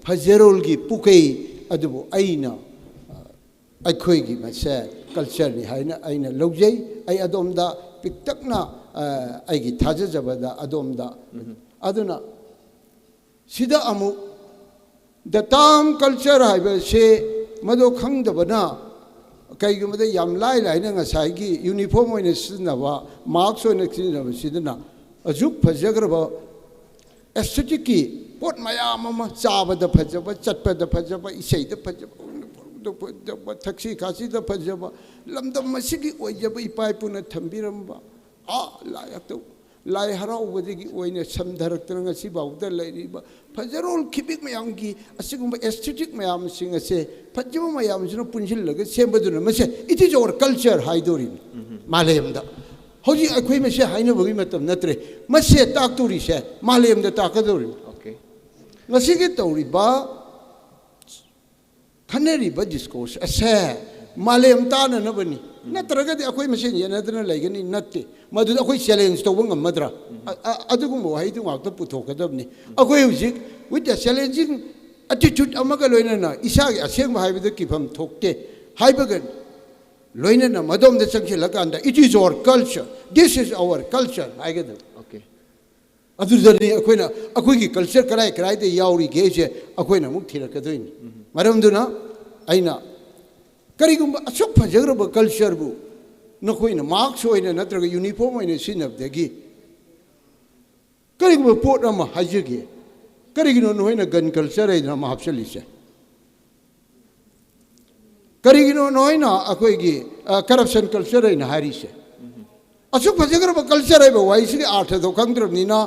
ꯐꯖꯔꯣꯜꯒꯤ ꯄꯨꯀꯩ ꯑꯗꯨꯕꯨ ꯑꯩꯅ, ꯑ, ꯑꯩꯈꯣꯏꯒꯤ ꯃꯁꯦ cultureꯅꯤ ꯍꯥꯏꯅ ꯑꯩꯅ ꯂꯧꯖꯩ꯫ ꯑꯩ ꯑꯗꯣꯝꯗ ꯄꯤꯛꯇꯛꯅ, ꯑ, ꯑꯩꯒꯤ ꯊꯥꯖꯖꯕꯗ ꯑꯗꯣꯝꯗ꯫ ꯑꯗꯨꯅ ꯁꯤꯗ ꯑꯃꯨꯛ the term culture ꯍꯥꯏꯕꯁꯦ ꯃꯗꯨ ꯈꯪꯗꯕꯅ ꯀꯩꯒꯨꯝꯕꯗ ꯌꯥꯝ ꯂꯥꯏ ꯂꯥꯏꯅ ꯉꯁꯥꯏꯒꯤ uniform ꯑꯣꯏꯅ ꯁꯤꯖꯤꯟꯅꯕ, mask ꯑꯣꯏꯅ ꯁꯤꯖꯤꯟꯅꯕꯁꯤꯗꯅ ꯑꯁꯨꯛ ꯐꯖꯈ꯭ꯔꯕ aestheticꯀꯤ ꯄꯣꯠ ꯃꯌꯥꯝ ꯑꯃ, ꯆꯥꯕꯗ ꯐꯖꯕ, ꯆꯠꯄꯗ ꯐꯖꯕ, ꯏꯁꯩꯗ ꯐꯖꯕ, ꯐꯖꯕ, ꯊꯛꯁꯤ ꯈꯥꯁꯤꯗ ꯐꯖꯕ, ꯂꯝꯗꯝ ꯑꯁꯤꯒꯤ ꯑꯣꯏꯖꯕ ꯏꯄꯥ ꯏꯄꯨꯅ ꯊꯝꯕꯤꯔꯝꯕ ꯑꯥ ꯂꯥꯏ ꯑꯇꯧ ꯂꯥꯏ ꯍꯔꯥꯎꯕꯗꯒꯤ ꯑꯣꯏꯅ ꯁꯝꯊꯔꯛꯇꯅ ꯉꯁꯤꯐꯥꯎꯗ ꯂꯩꯔꯤꯕ ꯐꯖꯔꯣꯜ ꯈꯤꯕꯤꯛ ꯃꯌꯥꯝꯒꯤ ꯑꯁꯤꯒꯨꯝꯕ ꯑꯦꯁꯊꯦꯇꯤꯛ ꯃꯌꯥꯝꯁꯤꯡ ꯑꯁꯦ ꯐꯖꯕ ꯃꯌꯥꯝꯁꯤꯅ ꯄꯨꯟꯁꯤꯜꯂꯒ ꯁꯦꯝꯕꯗꯨꯅ ꯃꯁꯦ it is our culture ꯍꯥꯏꯗꯣꯔꯤꯅꯤ꯫ ꯃꯥꯂꯦꯝꯗ ꯍꯧꯖꯤꯛ ꯑꯩꯈꯣꯏ ꯃꯁꯦ ꯍꯥꯏꯅꯕꯒꯤ ꯃꯇꯝ ꯅꯠꯇ꯭ꯔꯦ꯫ ꯃꯁꯦ ꯇꯥꯛꯇꯣꯔꯤꯁꯦ ꯃꯥꯂꯦꯝꯗ ꯇꯥꯛꯀꯗꯧꯔꯤꯅꯤ꯫ Okay. ꯉꯁꯤꯒꯤ ꯇꯧꯔꯤꯕ ꯈꯟꯅꯔꯤꯕ ꯗꯤꯁꯀꯣꯔꯁ ꯑꯁꯦ ꯃꯥꯂꯦꯝ ꯇꯥꯅꯅꯕꯅꯤ꯫ ꯅꯠꯇ꯭ꯔꯒꯗꯤ ꯑꯩꯈꯣꯏ ꯃꯁꯦꯟ ꯌꯦꯟꯅꯗꯅ ꯂꯩꯒꯅꯤ ꯅꯠꯇꯦ꯫ ꯃꯗꯨꯗ ꯑꯩꯈꯣꯏ ꯆꯦꯂꯦꯟꯖ ꯇꯧꯕ ꯉꯝꯃꯗ꯭ꯔꯥ? ꯑ- ꯑ- ꯑꯗꯨꯒꯨꯝꯕ ꯋꯥꯍꯩꯗꯨ ꯉꯥꯛꯇ ꯄꯨꯊꯣꯛꯀꯗꯕꯅꯤ꯫ ꯑꯩꯈꯣꯏ ꯍꯧꯖꯤꯛ with the challenging attitude ꯑꯃꯒ ꯂꯣꯏꯅꯅ ꯏꯁꯥꯒꯤ ꯑꯁꯦꯡꯕ ꯍꯥꯏꯕꯗ ꯀꯤꯐꯝ ꯊꯣꯛꯇꯦ ꯍꯥꯏꯕꯒ ꯂꯣꯏꯅꯅ ꯃꯗꯣꯝꯗ ꯆꯪꯁꯤꯜꯂꯀꯥꯟꯗ it is our culture, this is our culture ꯍꯥꯏꯒꯗꯕ꯫ Okay. ꯑꯗꯨꯗꯅꯤ ꯑꯩꯈꯣꯏꯅ ꯑꯩꯈꯣꯏꯒꯤ ꯀꯜꯆꯔ ꯀꯗꯥꯏ ꯀꯗꯥꯏꯗ ꯌꯥꯎꯔꯤꯒꯦꯁꯦ ꯑꯩꯈꯣꯏꯅ ꯑꯃꯨꯛ ꯊꯤꯔꯛꯀꯗꯣꯏꯅꯤ꯫ ꯃꯔꯝꯗꯨꯅ ꯑꯩꯅ ꯀꯔꯤꯒꯨꯝꯕ ꯑꯁꯨꯛ ꯐꯖꯈ꯭ꯔꯕ ꯀꯜꯆꯔꯕꯨ ꯅꯈꯣꯏꯅ ꯃꯥꯛꯁ ꯑꯣꯏꯅ ꯅꯠꯇ꯭ꯔꯒ ꯌꯨꯅꯤꯐꯣꯔꯝ ꯑꯣꯏꯅ ꯁꯤꯖꯤꯟꯅꯕꯗꯒꯤ ꯀꯔꯤꯒꯨꯝꯕ ꯄꯣꯠ ꯑꯃ ꯍꯥꯏꯖꯒꯦ꯫ ꯀꯔꯤꯒꯤꯅꯣ ꯅꯈꯣꯏꯅ ꯒꯟ ꯀꯜꯆꯔ ꯍꯥꯏꯗꯅ ꯑꯃ ꯍꯥꯞꯆꯤꯜꯂꯤꯁꯦ? ꯀꯔꯤꯒꯤꯅꯣ ꯅꯈꯣꯏꯅ ꯑꯩꯈꯣꯏꯒꯤ ꯀꯔꯞꯁꯟ ꯀꯜꯆꯔ ꯍꯥꯏꯅ ꯍꯥꯏꯔꯤꯁꯦ? ꯑꯁꯨꯛ ꯐꯖꯈ꯭ꯔꯕ ꯀꯜꯆꯔ ꯍꯥꯏꯕ ꯋꯥꯍꯩꯁꯤꯒꯤ ꯑꯥꯔꯊꯗꯣ ꯈꯪꯗ꯭ꯔꯕꯅꯤꯅ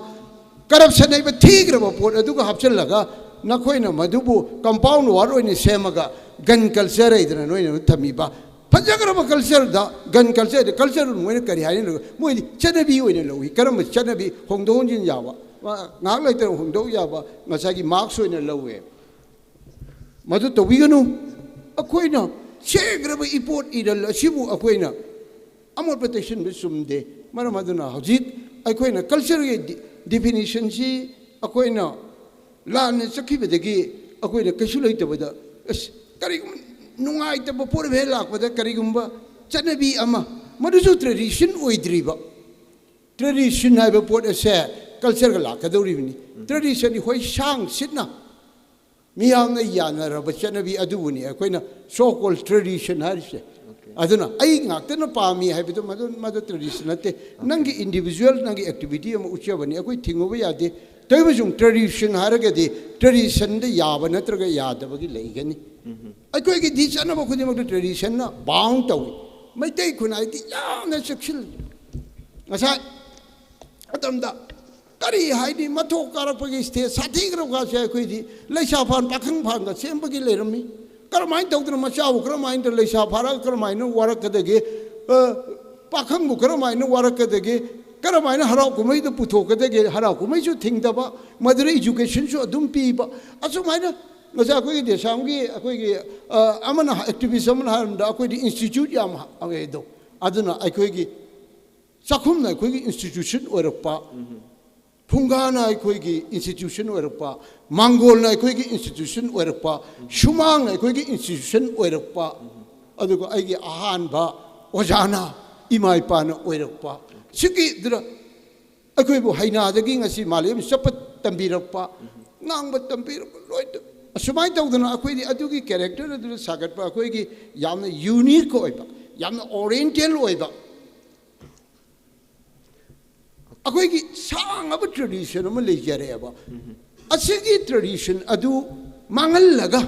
ꯀꯔꯞꯁꯟ ꯍꯥꯏꯕ ꯊꯤꯈ꯭ꯔꯕ ꯄꯣꯠ ꯑꯗꯨꯒ ꯍꯥꯞꯆꯤꯜꯂꯒ ꯅꯈꯣꯏꯅ ꯃꯗꯨꯕꯨ ꯀꯝꯄꯥꯎꯟ ꯋꯥꯔ ꯑꯣꯏꯅ ꯁꯦꯝꯃꯒ ꯒꯟ ꯀꯜꯆꯔ ꯍꯥꯏꯗꯅ ꯅꯣꯏꯅ ꯊꯝꯃꯤꯕ ꯐꯖꯈ꯭ꯔꯕ ꯀꯜꯆꯔꯗ ꯒꯟ ꯀꯜꯆꯔꯗ ꯀꯜꯆꯔ ꯃꯣꯏꯅ ꯀꯔꯤ ꯍꯥꯏꯅ ꯃꯣꯏꯗꯤ ꯆꯠꯅꯕꯤ ꯑꯣꯏꯅ ꯂꯧꯏ꯫ ꯀꯔꯝꯕ ꯆꯠꯅꯕꯤ? ꯍꯣꯡꯗꯣꯛ ꯍꯣꯡꯖꯤꯟ ꯌꯥꯕ, ꯉꯥꯏꯍꯥꯛ ꯂꯩꯇꯅ ꯍꯣꯡꯗꯣꯛ ꯌꯥꯕ ꯉꯁꯥꯏꯒꯤ ꯃꯥꯛꯁ ꯑꯣꯏꯅ ꯂꯧꯋꯦ꯫ ꯃꯗꯨ ꯇꯧꯕꯤꯒꯅꯨ꯫ ꯑꯩꯈꯣꯏꯅ ꯁꯦꯡꯈ꯭ꯔꯕ ꯏꯄꯣꯠ ꯏꯔꯜ ꯑꯁꯤꯕꯨ ꯑꯩꯈꯣꯏꯅ ꯑꯃꯣꯠꯄ ꯇꯩꯁꯤꯟꯕ ꯆꯨꯝꯗꯦ꯫ ꯃꯔꯝ ꯑꯗꯨꯅ ꯍꯧꯖꯤꯛ ꯑꯩꯈꯣꯏꯅ ꯀꯜꯆꯔꯒꯤ ꯗꯤꯐꯤꯅꯤꯁꯟꯁꯤ ꯑꯩꯈꯣꯏꯅ ꯂꯥꯟꯅ ꯆꯠꯈꯤꯕꯗꯒꯤ ꯑꯩꯈꯣꯏꯅ ꯀꯩꯁꯨ ꯂꯩꯇꯕꯗ ꯑꯁ ꯀꯔꯤꯒꯨꯝꯕ ꯅꯨꯡꯉꯥꯏꯇꯕ ꯄꯣꯠ ꯑꯃ ꯍꯦꯛ ꯂꯥꯛꯄꯗ ꯀꯔꯤꯒꯨꯝꯕ ꯆꯠꯅꯕꯤ ꯑꯃ ꯃꯗꯨꯁꯨ ꯇ꯭ꯔꯦꯗꯤꯁꯟ ꯑꯣꯏꯗ꯭ꯔꯤꯕ꯫ ꯇ꯭ꯔꯦꯗꯤꯁꯟ ꯍꯥꯏꯕ ꯄꯣꯠ ꯑꯁꯦ ꯀꯜꯆꯔꯒ ꯂꯥꯛꯀꯗꯧꯔꯤꯕꯅꯤ꯫ ꯇ꯭ꯔꯦꯗꯤꯁꯟꯗꯤ ꯍꯣꯏ ꯁꯥꯡ ꯁꯤꯠꯅ ꯃꯤꯌꯥꯝꯅ ꯌꯥꯅꯔꯕ ꯆꯠꯅꯕꯤ ꯑꯗꯨꯕꯨꯅꯤ ꯑꯩꯈꯣꯏꯅ so called tradition ꯍꯥꯏꯔꯤꯁꯦ꯫ ꯑꯗꯨꯅ ꯑꯩ ꯉꯥꯛꯇꯅ ꯄꯥꯝꯃꯤ ꯍꯥꯏꯕꯗꯣ ꯃꯗꯨ ꯃꯗꯨ ꯇ꯭ꯔꯦꯗꯤꯁꯟ ꯅꯠꯇꯦ꯫ ꯅꯪꯒꯤ ꯏꯟꯗꯤꯕꯤꯖꯨꯋꯦꯜ ꯅꯪꯒꯤ ꯑꯦꯛꯇꯤꯚꯤꯇꯤ ꯑꯃ ꯎꯠꯆꯕꯅꯤ꯫ ꯑꯩꯈꯣꯏ ꯊꯤꯡꯉꯨꯕ ꯌꯥꯗꯦ꯫ ꯇꯧꯕꯁꯨ ꯇ꯭ꯔꯦꯗꯤꯁꯟ ꯍꯥꯏꯔꯒꯗꯤ ꯇ꯭ꯔꯦꯗꯤꯁꯟꯗ ꯌꯥꯕ ꯅꯠꯇ꯭ꯔꯒ ꯌꯥꯗꯕꯒꯤ ꯂꯩꯒꯅꯤ꯫ ꯑꯩꯈꯣꯏꯒꯤꯗꯤ ꯆꯠꯅꯕ ꯈꯨꯗꯤꯡꯃꯛꯇ ꯇ꯭ꯔꯦꯗꯤꯁꯟꯅ ꯕꯥꯎꯟ ꯇꯧꯏ꯫ ꯃꯩꯇꯩ ꯈꯨꯟꯅꯥꯏꯗꯤ ꯌꯥꯝꯅ ꯆꯦꯛꯁꯤꯜꯂꯤ꯫ ꯉꯁꯥꯏ ꯃꯇꯝꯗ ꯀꯔꯤ ꯍꯥꯏꯅꯤ, ꯃꯊꯣꯛ ꯀꯥꯔꯛꯄꯒꯤ ꯁ꯭ꯇꯦꯖ ꯁꯥꯊꯤꯈ꯭ꯔꯕ ꯀꯥꯟꯁꯦ ꯑꯩꯈꯣꯏꯗꯤ ꯂꯩꯁꯥ ꯐꯥꯟ ꯄꯥꯈꯪ ꯐꯥꯟꯒ ꯁꯦꯝꯕꯒꯤ ꯂꯩꯔꯝꯃꯤ꯫ ꯀꯔꯝꯍꯥꯏꯅ ꯇꯧꯗꯅ ꯃꯆꯥꯕꯨ ꯀꯔꯝꯍꯥꯏꯅ ꯂꯩꯁꯥ ꯐꯥꯔꯒ ꯀꯔꯝꯍꯥꯏꯅ ꯋꯥꯔꯛꯀꯗꯒꯦ? ꯑ, ꯄꯥꯈꯪꯕꯨ ꯀꯔꯝꯍꯥꯏꯅ ꯋꯥꯔꯛꯀꯗꯒꯦ? ꯀꯔꯝꯍꯥꯏꯅ ꯍꯔꯥꯎ ꯀꯨꯝꯍꯩꯗ ꯄꯨꯊꯣꯛꯀꯗꯒꯦ? ꯍꯔꯥꯎ ꯀꯨꯝꯍꯩꯁꯨ ꯊꯤꯡꯗꯕ, ꯃꯗꯨꯗ ꯏꯖꯨꯀꯦꯁꯟꯁꯨ ꯑꯗꯨꯝ ꯄꯤꯕ꯫ ꯑꯁꯨꯃꯥꯏꯅ ꯉꯁꯥꯏ ꯑꯩꯈꯣꯏꯒꯤ ꯗꯦꯁꯥꯝꯒꯤ ꯑꯩꯈꯣꯏꯒꯤ, ꯑ, ꯑꯃꯅ, ꯑꯦꯛꯇꯤꯚꯤꯁ ꯑꯃꯅ ꯍꯥꯏꯔꯝꯗ ꯑꯩꯈꯣꯏꯗꯤ ꯏꯟꯁꯇꯤꯇ꯭ꯌꯨꯠ ꯌꯥꯝ ꯍꯥꯡꯉꯦ ꯑꯗꯣ꯫ ꯑꯗꯨꯅ ꯑꯩꯈꯣꯏꯒꯤ ꯆꯥꯛꯈꯨꯝꯅ ꯑꯩꯈꯣꯏꯒꯤ ꯏꯟꯁꯇꯤꯇ꯭ꯌꯨꯁꯟ ꯑꯣꯏꯔꯛꯄ, ꯐꯨꯡꯒꯥꯅ ꯑꯩꯈꯣꯏꯒꯤ ꯏꯟꯁꯇꯤꯇ꯭ꯌꯨꯁꯟ ꯑꯣꯏꯔꯛꯄ, ꯃꯥꯡꯒꯣꯜꯅ ꯑꯩꯈꯣꯏꯒꯤ ꯏꯟꯁꯇꯤꯇ꯭ꯌꯨꯁꯟ ꯑꯣꯏꯔꯛꯄ, ꯁꯨꯃꯥꯡꯅ ꯑꯩꯈꯣꯏꯒꯤ ꯏꯟꯁꯇꯤꯇ꯭ꯌꯨꯁꯟ ꯑꯣꯏꯔꯛꯄ, ꯑꯗꯨꯒ ꯑꯩꯒꯤ ꯑꯍꯥꯟꯕ ꯑꯣꯖꯥꯅ ꯏꯃꯥ ꯏꯄꯥꯅ ꯑꯣꯏꯔꯛꯄ꯫ ꯁꯤꯒꯤꯗꯨꯗ ꯑꯩꯈꯣꯏꯕꯨ ꯍꯩꯅꯥꯗꯒꯤ ꯉꯁꯤ ꯃꯥꯂꯦꯝ ꯆꯠꯄ ꯇꯝꯕꯤꯔꯛꯄ, ꯉꯥꯡꯕ ꯇꯝꯕꯤꯔꯛꯄ, ꯂꯣꯏ ꯇ-, ꯑꯁꯨꯃꯥꯏꯅ ꯇꯧꯗꯅ ꯑꯩꯈꯣꯏꯗꯤ ꯑꯗꯨꯒꯤ ꯀꯦꯔꯦꯛꯇꯔ ꯑꯗꯨꯗ ꯁꯥꯒꯠꯄ ꯑꯩꯈꯣꯏꯒꯤ ꯌꯥꯝꯅ ꯌꯨꯅꯤꯛ ꯑꯣꯏꯕ, ꯌꯥꯝꯅ ꯑꯣꯔꯤꯌꯦꯟꯇꯦꯜ ꯑꯣꯏꯕ, ꯑꯩꯈꯣꯏꯒꯤ ꯁꯥꯡꯉꯕ ꯇ꯭ꯔꯦꯗꯤꯁꯟ ꯑꯃ ꯂꯩꯖꯔꯛꯑꯦꯕ꯫ ꯑꯁꯤꯒꯤ ꯇ꯭ꯔꯦꯗꯤꯁꯟ ꯑꯗꯨ ꯃꯥꯡꯍꯜꯂꯒ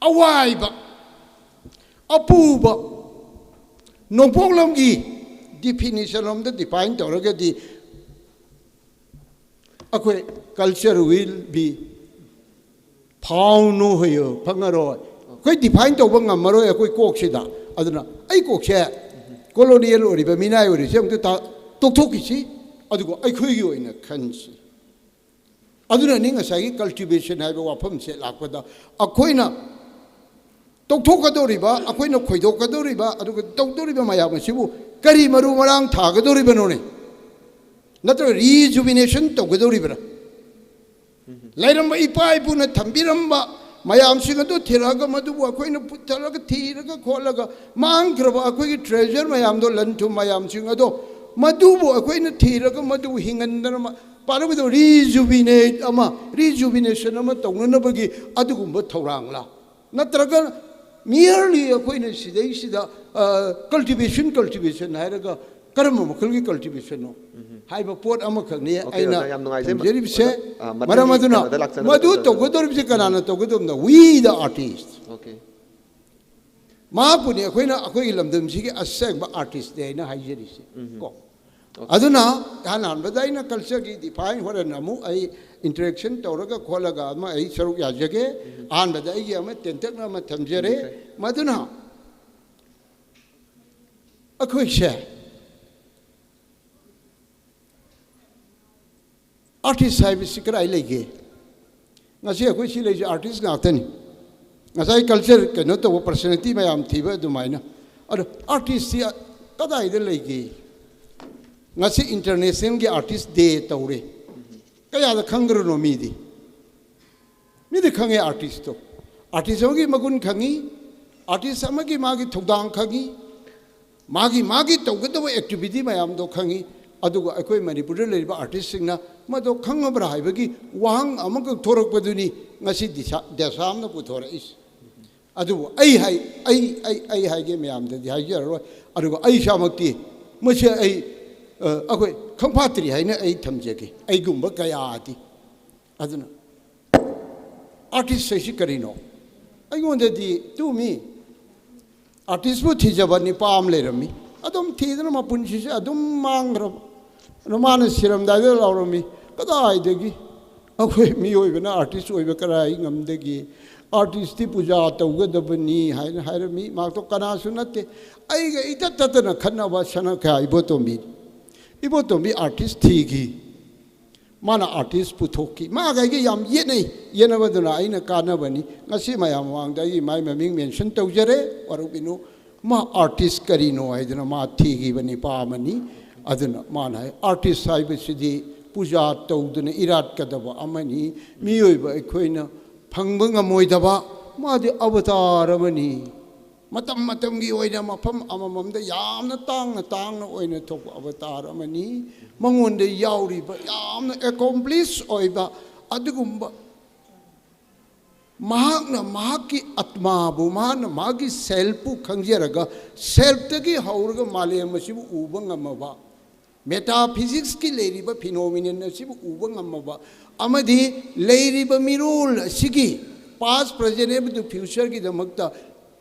ꯑꯋꯥꯏꯕ, ꯑꯄꯨꯕ ꯅꯣꯡꯄꯣꯛꯂꯣꯝꯒꯤ ꯗꯤꯐꯤꯅꯤꯁꯟ ꯂꯣꯝꯗ ꯗꯤꯐꯥꯏꯟ ꯇꯧꯔꯒꯗꯤ ꯑꯩꯈꯣꯏ culture will be found ꯅꯣ ꯍꯣꯏꯌꯣ, ꯐꯪꯉꯔꯣꯏ꯫ ꯑꯩꯈꯣꯏ ꯗꯤꯐꯥꯏꯟ ꯇꯧꯕ ꯉꯝꯃꯔꯣꯏ ꯑꯩꯈꯣꯏ ꯀꯣꯛꯁꯤꯗ꯫ ꯑꯗꯨꯅ ꯑꯩ ꯀꯣꯛꯁꯦ ꯀꯣꯂꯣꯅꯤꯌꯦꯜ ꯑꯣꯏꯔꯤꯕ ꯃꯤꯅꯥꯏ ꯑꯣꯏꯔꯤꯁꯦ ꯑꯝꯇ ꯇꯥ-, ꯇꯣꯛꯊꯣꯛꯈꯤꯁꯤ, ꯑꯗꯨꯒ ꯑꯩꯈꯣꯏꯒꯤ ꯑꯣꯏꯅ ꯈꯟꯁꯤ꯫ ꯑꯗꯨꯅꯅꯤ ꯉꯁꯥꯏꯒꯤ ꯀꯜꯇꯤꯚꯦꯁꯟ ꯍꯥꯏꯕ ꯋꯥꯐꯝꯁꯦ ꯂꯥꯛꯄꯗ ꯑꯩꯈꯣꯏꯅ ꯇꯧꯊꯣꯛꯀꯗꯧꯔꯤꯕ, ꯑꯩꯈꯣꯏꯅ ꯈꯣꯏꯗꯣꯛꯀꯗꯧꯔꯤꯕ, ꯑꯗꯨꯒ ꯇꯧꯗꯧꯔꯤꯕ ꯃꯌꯥꯝ ꯑꯁꯤꯕꯨ ꯀꯔꯤ ꯃꯔꯨ ꯃꯔꯥꯡ ꯊꯥꯒꯗꯧꯔꯤꯕꯅꯣꯅꯦ? ꯅꯠꯇ꯭ꯔꯒ ꯔꯤꯖꯨꯕꯤꯅꯦꯁꯟ ꯇꯧꯒꯗꯧꯔꯤꯕ꯭ꯔꯥ? ꯂꯩꯔꯝꯕ ꯏꯄꯥ ꯏꯄꯨꯅ ꯊꯝꯕꯤꯔꯝꯕ ꯃꯌꯥꯝꯁꯤꯡ ꯑꯗꯨ ꯊꯤꯔꯛꯑꯒ, ꯃꯗꯨꯕꯨ ꯑꯩꯈꯣꯏꯅ ꯄꯨꯊꯔꯒ, ꯊꯤꯔꯒ ꯈꯣꯠꯂꯒ, ꯃꯥꯡꯈ꯭ꯔꯕ ꯑꯩꯈꯣꯏꯒꯤ ꯇ꯭ꯔꯦꯖꯔ ꯃꯌꯥꯝꯗꯣ, ꯂꯟ ꯊꯨꯝ ꯃꯌꯥꯝꯁꯤꯡ ꯑꯗꯣ, ꯃꯗꯨꯕꯨ ꯑꯩꯈꯣꯏꯅ ꯊꯤꯔꯒ, ꯃꯗꯨꯕꯨ ꯍꯤꯡꯍꯟꯗꯅ ꯃ-, ꯄꯥꯔꯕꯗꯣ ꯔꯤꯖꯨꯕꯤꯅꯦꯠ ꯑꯃ, ꯔꯤꯖꯨꯕꯤꯅꯦꯁꯟ ꯑꯃ ꯇꯧꯅꯅꯕꯒꯤ ꯑꯗꯨꯒꯨꯝꯕ ꯊꯧꯔꯥꯡꯂꯥ? ꯅꯠꯇ꯭ꯔꯒ ꯃꯤꯌꯔꯂꯤ ꯑꯩꯈꯣꯏꯅ ꯁꯤꯗꯩꯁꯤꯗ, ꯑ, ꯀꯜꯇꯤꯚꯦꯁꯟ, ꯀꯜꯇꯤꯚꯦꯁꯟ ꯍꯥꯏꯔꯒ ꯀꯔꯝꯕ ꯃꯈꯜꯒꯤ ꯀꯜꯇꯤꯚꯦꯁꯟꯅꯣ ꯍꯥꯏꯕ ꯄꯣꯠ ꯑꯃꯈꯛꯅꯤ ꯑꯣꯀꯦ, ꯑꯩꯅ ꯑꯣꯖꯥ, ꯌꯥꯝ ꯅꯨꯡꯉꯥꯏꯖꯩ꯫ ꯊꯝꯖꯔꯤꯕꯁꯦ꯫ ꯑꯣꯖꯥ, ꯑ, ꯃꯔꯝ ꯃꯊꯪꯒꯤ ꯑꯗꯨꯅ ꯀꯩꯅꯣꯗ ꯂꯥꯛꯆꯔꯒ ꯃꯗꯨ ꯑꯗꯨꯝ ꯇꯧꯒꯗꯧꯔꯤꯕꯁꯦ ꯀꯅꯥꯅ ꯇꯧꯒꯗꯧꯔꯤꯅꯣ? We the artist꯫ ꯑꯣꯀꯦ꯫ ꯃꯍꯥꯛꯄꯨꯅꯤ ꯑꯩꯈꯣꯏꯅ ꯑꯩꯈꯣꯏꯒꯤ ꯂꯝꯗꯝꯁꯤꯒꯤ ꯑꯁꯦꯡꯕ ꯑꯥꯔꯇꯤꯁꯅꯦ ꯍꯥꯏꯅ ꯍꯥꯏꯖꯔꯤꯁꯦ꯫ ꯀꯣ, ꯑꯗꯨꯅ ꯑꯍꯥꯟꯕꯗ ꯑꯩꯅ ꯀꯜꯆꯔꯒꯤ ꯗꯤꯐꯥꯏꯟ ꯍꯣꯔꯦꯟ ꯑꯃꯨꯛ ꯑꯩ ꯏꯟꯇꯔꯦꯛꯁꯟ ꯇꯧꯔꯒ ꯈꯣꯠꯂꯒ ꯑꯃ ꯑꯩ ꯁꯔꯨꯛ ꯌꯥꯖꯒꯦ꯫ ꯑꯍꯥꯟꯕꯗ ꯑꯩꯒꯤ ꯑꯃ ꯇꯦꯟꯇꯛꯅ ꯑꯃ ꯊꯝꯖꯔꯦ꯫ ꯃꯗꯨꯅ ꯑꯩꯈꯣꯏꯁꯦ ꯑꯥꯔꯇꯤꯁ ꯍꯥꯏꯕꯁꯤ ꯀꯗꯥꯏ ꯂꯩꯒꯦ? ꯉꯁꯤ ꯑꯩꯈꯣꯏ ꯁꯤ ꯂꯩꯁꯦ ꯑꯥꯔꯇꯤꯁ ꯉꯥꯛꯇꯅꯤ꯫ ꯉꯁꯥꯏ ꯀꯜꯆꯔ ꯀꯩꯅꯣ ꯇꯧꯕ ꯄꯔꯁꯅꯦꯂꯤꯇꯤ ꯃꯌꯥꯝ ꯊꯤꯕ ꯑꯗꯨꯃꯥꯏꯅ꯫ ꯑꯗꯣ ꯑꯥꯔꯇꯤꯁꯁꯤ ꯀꯗꯥꯏꯗ ꯂꯩꯒꯦ? ꯉꯁꯤ ꯏꯟꯇꯔꯅꯦꯁꯅꯦꯜꯒꯤ ꯑꯥꯔꯇꯤꯁ ꯗꯦ ꯇꯧꯔꯦ꯫ ꯀꯌꯥꯗ ꯈꯪꯈ꯭ꯔꯅꯣ ꯃꯤꯗꯤ? ꯃꯤꯗꯤ ꯈꯪꯉꯦ ꯑꯥꯔꯇꯤꯁꯇꯣ꯫ ꯑꯥꯔꯇꯤꯁ ꯑꯃꯒꯤ ꯃꯒꯨꯟ ꯈꯪꯉꯤ꯫ ꯑꯥꯔꯇꯤꯁ ꯑꯃꯒꯤ ꯃꯥꯒꯤ ꯊꯧꯗꯥꯡ ꯈꯪꯉꯤ꯫ ꯃꯥꯒꯤ ꯃꯥꯒꯤ ꯇꯧꯒꯗꯕ ꯑꯦꯛꯇꯤꯚꯤꯇꯤ ꯃꯌꯥꯝꯗꯣ ꯈꯪꯉꯤ꯫ ꯑꯗꯨꯒ ꯑꯩꯈꯣꯏ ꯃꯅꯤꯄꯨꯔꯗ ꯂꯩꯔꯤꯕ ꯑꯥꯔꯇꯤꯁꯁꯤꯡꯅ ꯃꯗꯣ ꯈꯪꯉꯕ꯭ꯔꯥ ꯍꯥꯏꯕꯒꯤ ꯋꯥꯍꯪ ꯑꯃꯈꯛ ꯊꯣꯔꯛꯄꯗꯨꯅꯤ ꯉꯁꯤ ꯗꯤꯁꯥ ꯗꯦꯁꯥꯝꯅ ꯄꯨꯊꯣꯔꯛꯏꯁꯦ꯫ ꯑꯗꯨꯕꯨ ꯑꯩ ꯍꯥꯏ ꯑꯩ ꯑꯩ ꯑꯩ ꯍꯥꯏꯒꯦ, ꯃꯌꯥꯝꯗꯗꯤ ꯍꯥꯏꯖꯔꯔꯣꯏ꯫ ꯑꯗꯨꯒ ꯑꯩ ꯏꯁꯥꯃꯛꯇꯤ ꯃꯁꯤ ꯑꯩ ꯑ, ꯑꯩꯈꯣꯏ ꯈꯪꯐꯥꯠꯇ꯭ꯔꯤ ꯍꯥꯏꯅ ꯑꯩ ꯊꯝꯖꯒꯦ, ꯑꯩꯒꯨꯝꯕ ꯀꯌꯥꯗꯤ꯫ ꯑꯗꯨꯅ ꯑꯥꯔꯇꯤꯁ ꯍꯥꯏꯁꯤ ꯀꯔꯤꯅꯣ? ꯑꯩꯉꯣꯟꯗꯗꯤ ꯇꯨ ꯃꯤ ꯑꯥꯔꯇꯤꯁꯄꯨ ꯊꯤꯖꯕ ꯅꯤꯄꯥ ꯑꯃ ꯂꯩꯔꯝꯃꯤ꯫ ꯑꯗꯨꯝ ꯊꯤꯗꯅ ꯃꯄꯨꯟꯁꯤꯁꯦ ꯑꯗꯨꯝ ꯃꯥꯡꯈ꯭ꯔꯕ꯫ ꯑꯗꯣ ꯃꯥꯅ ꯁꯤꯔꯝꯗꯥꯏꯗ ꯂꯥꯎꯔꯝꯃꯤ, "ꯀꯗꯥꯏꯗꯒꯤ ꯑꯩꯈꯣꯏ ꯃꯤꯑꯣꯏꯕꯅ ꯑꯥꯔꯇꯤꯁ ꯑꯣꯏꯕ ꯀꯔꯥꯏ ꯉꯝꯗꯒꯦ? ꯑꯥꯔꯇꯤꯁꯇꯤ ꯄꯨꯖꯥ ꯇꯧꯒꯗꯕꯅꯤ" ꯍꯥꯏꯅ ꯍꯥꯏꯔꯝꯃꯤ꯫ ꯃꯍꯥꯛꯇꯣ ꯀꯅꯥꯁꯨ ꯅꯠꯇꯦ꯫ ꯑꯩꯒ ꯏꯇꯠ ꯇꯠꯇꯅ ꯈꯠꯅꯕ ꯁꯅꯥꯈꯌꯥ ꯏꯕꯣꯇꯣꯝꯕꯤ꯫ ꯏꯕꯣꯇꯣꯝꯕꯤ ꯑꯥꯔꯇꯤꯁ ꯊꯤꯈꯤ꯫ ꯃꯥꯅ ꯑꯥꯔꯇꯤꯁ ꯄꯨꯊꯣꯛꯈꯤ꯫ ꯃꯥꯒ ꯑꯩꯒ ꯌꯥꯝ ꯌꯦꯠꯅꯩ꯫ ꯌꯦꯠꯅꯕꯗꯨꯅ ꯑꯩꯅ ꯀꯥꯟꯅꯕꯅꯤ꯫ ꯉꯁꯤ ꯃꯌꯥꯝ ꯃꯃꯥꯡꯗ ꯑꯩꯒꯤ ꯃꯥꯏ ꯃꯃꯤꯡ ꯃꯦꯟꯁꯟ ꯇꯧꯖꯔꯦ, ꯋꯥꯔꯧꯕꯤꯅꯨ꯫ ꯃꯥ ꯑꯥꯔꯇꯤꯁ ꯀꯔꯤꯅꯣ ꯍꯥꯏꯗꯅ ꯃꯥ ꯊꯤꯈꯤꯕ ꯅꯤꯄꯥ ꯑꯃꯅꯤ꯫ ꯑꯗꯨꯅ ꯃꯥꯅ ꯍꯥꯏ, "ꯑꯥꯔꯇꯤꯁ ꯍꯥꯏꯕꯁꯤꯗꯤ ꯄꯨꯖꯥ ꯇꯧꯗꯨꯅ ꯏꯔꯥꯠꯀꯗꯕ ꯑꯃꯅꯤ, ꯃꯤꯑꯣꯏꯕ ꯑꯩꯈꯣꯏꯅ ꯐꯪꯕ ꯉꯝꯃꯣꯏꯗꯕ, ꯃꯥꯗꯤ ꯑꯕꯇꯥꯔ ꯑꯃꯅꯤ꯫ ꯃꯇꯝ ꯃꯇꯝꯒꯤ ꯑꯣꯏꯅ ꯃꯐꯝ ꯑꯃꯃꯝꯗ ꯌꯥꯝꯅ ꯇꯥꯡꯅ ꯇꯥꯡꯅ ꯑꯣꯏꯅ ꯊꯣꯛꯄ ꯑꯕꯇꯥꯔ ꯑꯃꯅꯤ꯫ ꯃꯉꯣꯟꯗ ꯌꯥꯎꯔꯤꯕ ꯌꯥꯝꯅ ꯑꯦꯀꯣꯝꯄ꯭ꯂꯤꯁ ꯑꯣꯏꯕ ꯑꯗꯨꯒꯨꯝꯕ ꯃꯍꯥꯛꯅ ꯃꯍꯥꯛꯀꯤ ꯑꯠꯃꯥꯕꯨ, ꯃꯍꯥꯛꯅ ꯃꯥꯒꯤ ꯁꯦꯜꯐꯄꯨ ꯈꯪꯖꯔꯒ, ꯁꯦꯜꯐꯇꯒꯤ ꯍꯧꯔꯒ ꯃꯥꯂꯦꯝ ꯑꯁꯤꯕꯨ ꯎꯕ ꯉꯝꯃꯕ, ꯃꯦꯇꯥꯐꯤꯖꯤꯛꯁꯀꯤ ꯂꯩꯔꯤꯕ ꯐꯤꯅꯣꯃꯤꯅꯟ ꯑꯁꯤꯕꯨ ꯎꯕ ꯉꯝꯃꯕ, ꯑꯃꯗꯤ ꯂꯩꯔꯤꯕ ꯃꯤꯔꯣꯜ ꯑꯁꯤꯒꯤ ꯄꯥꯁ, ꯄ꯭ꯔꯖꯦꯟ ꯑꯃꯗꯤ ꯐ꯭ꯌꯨꯆꯔꯒꯤꯗꯃꯛꯇ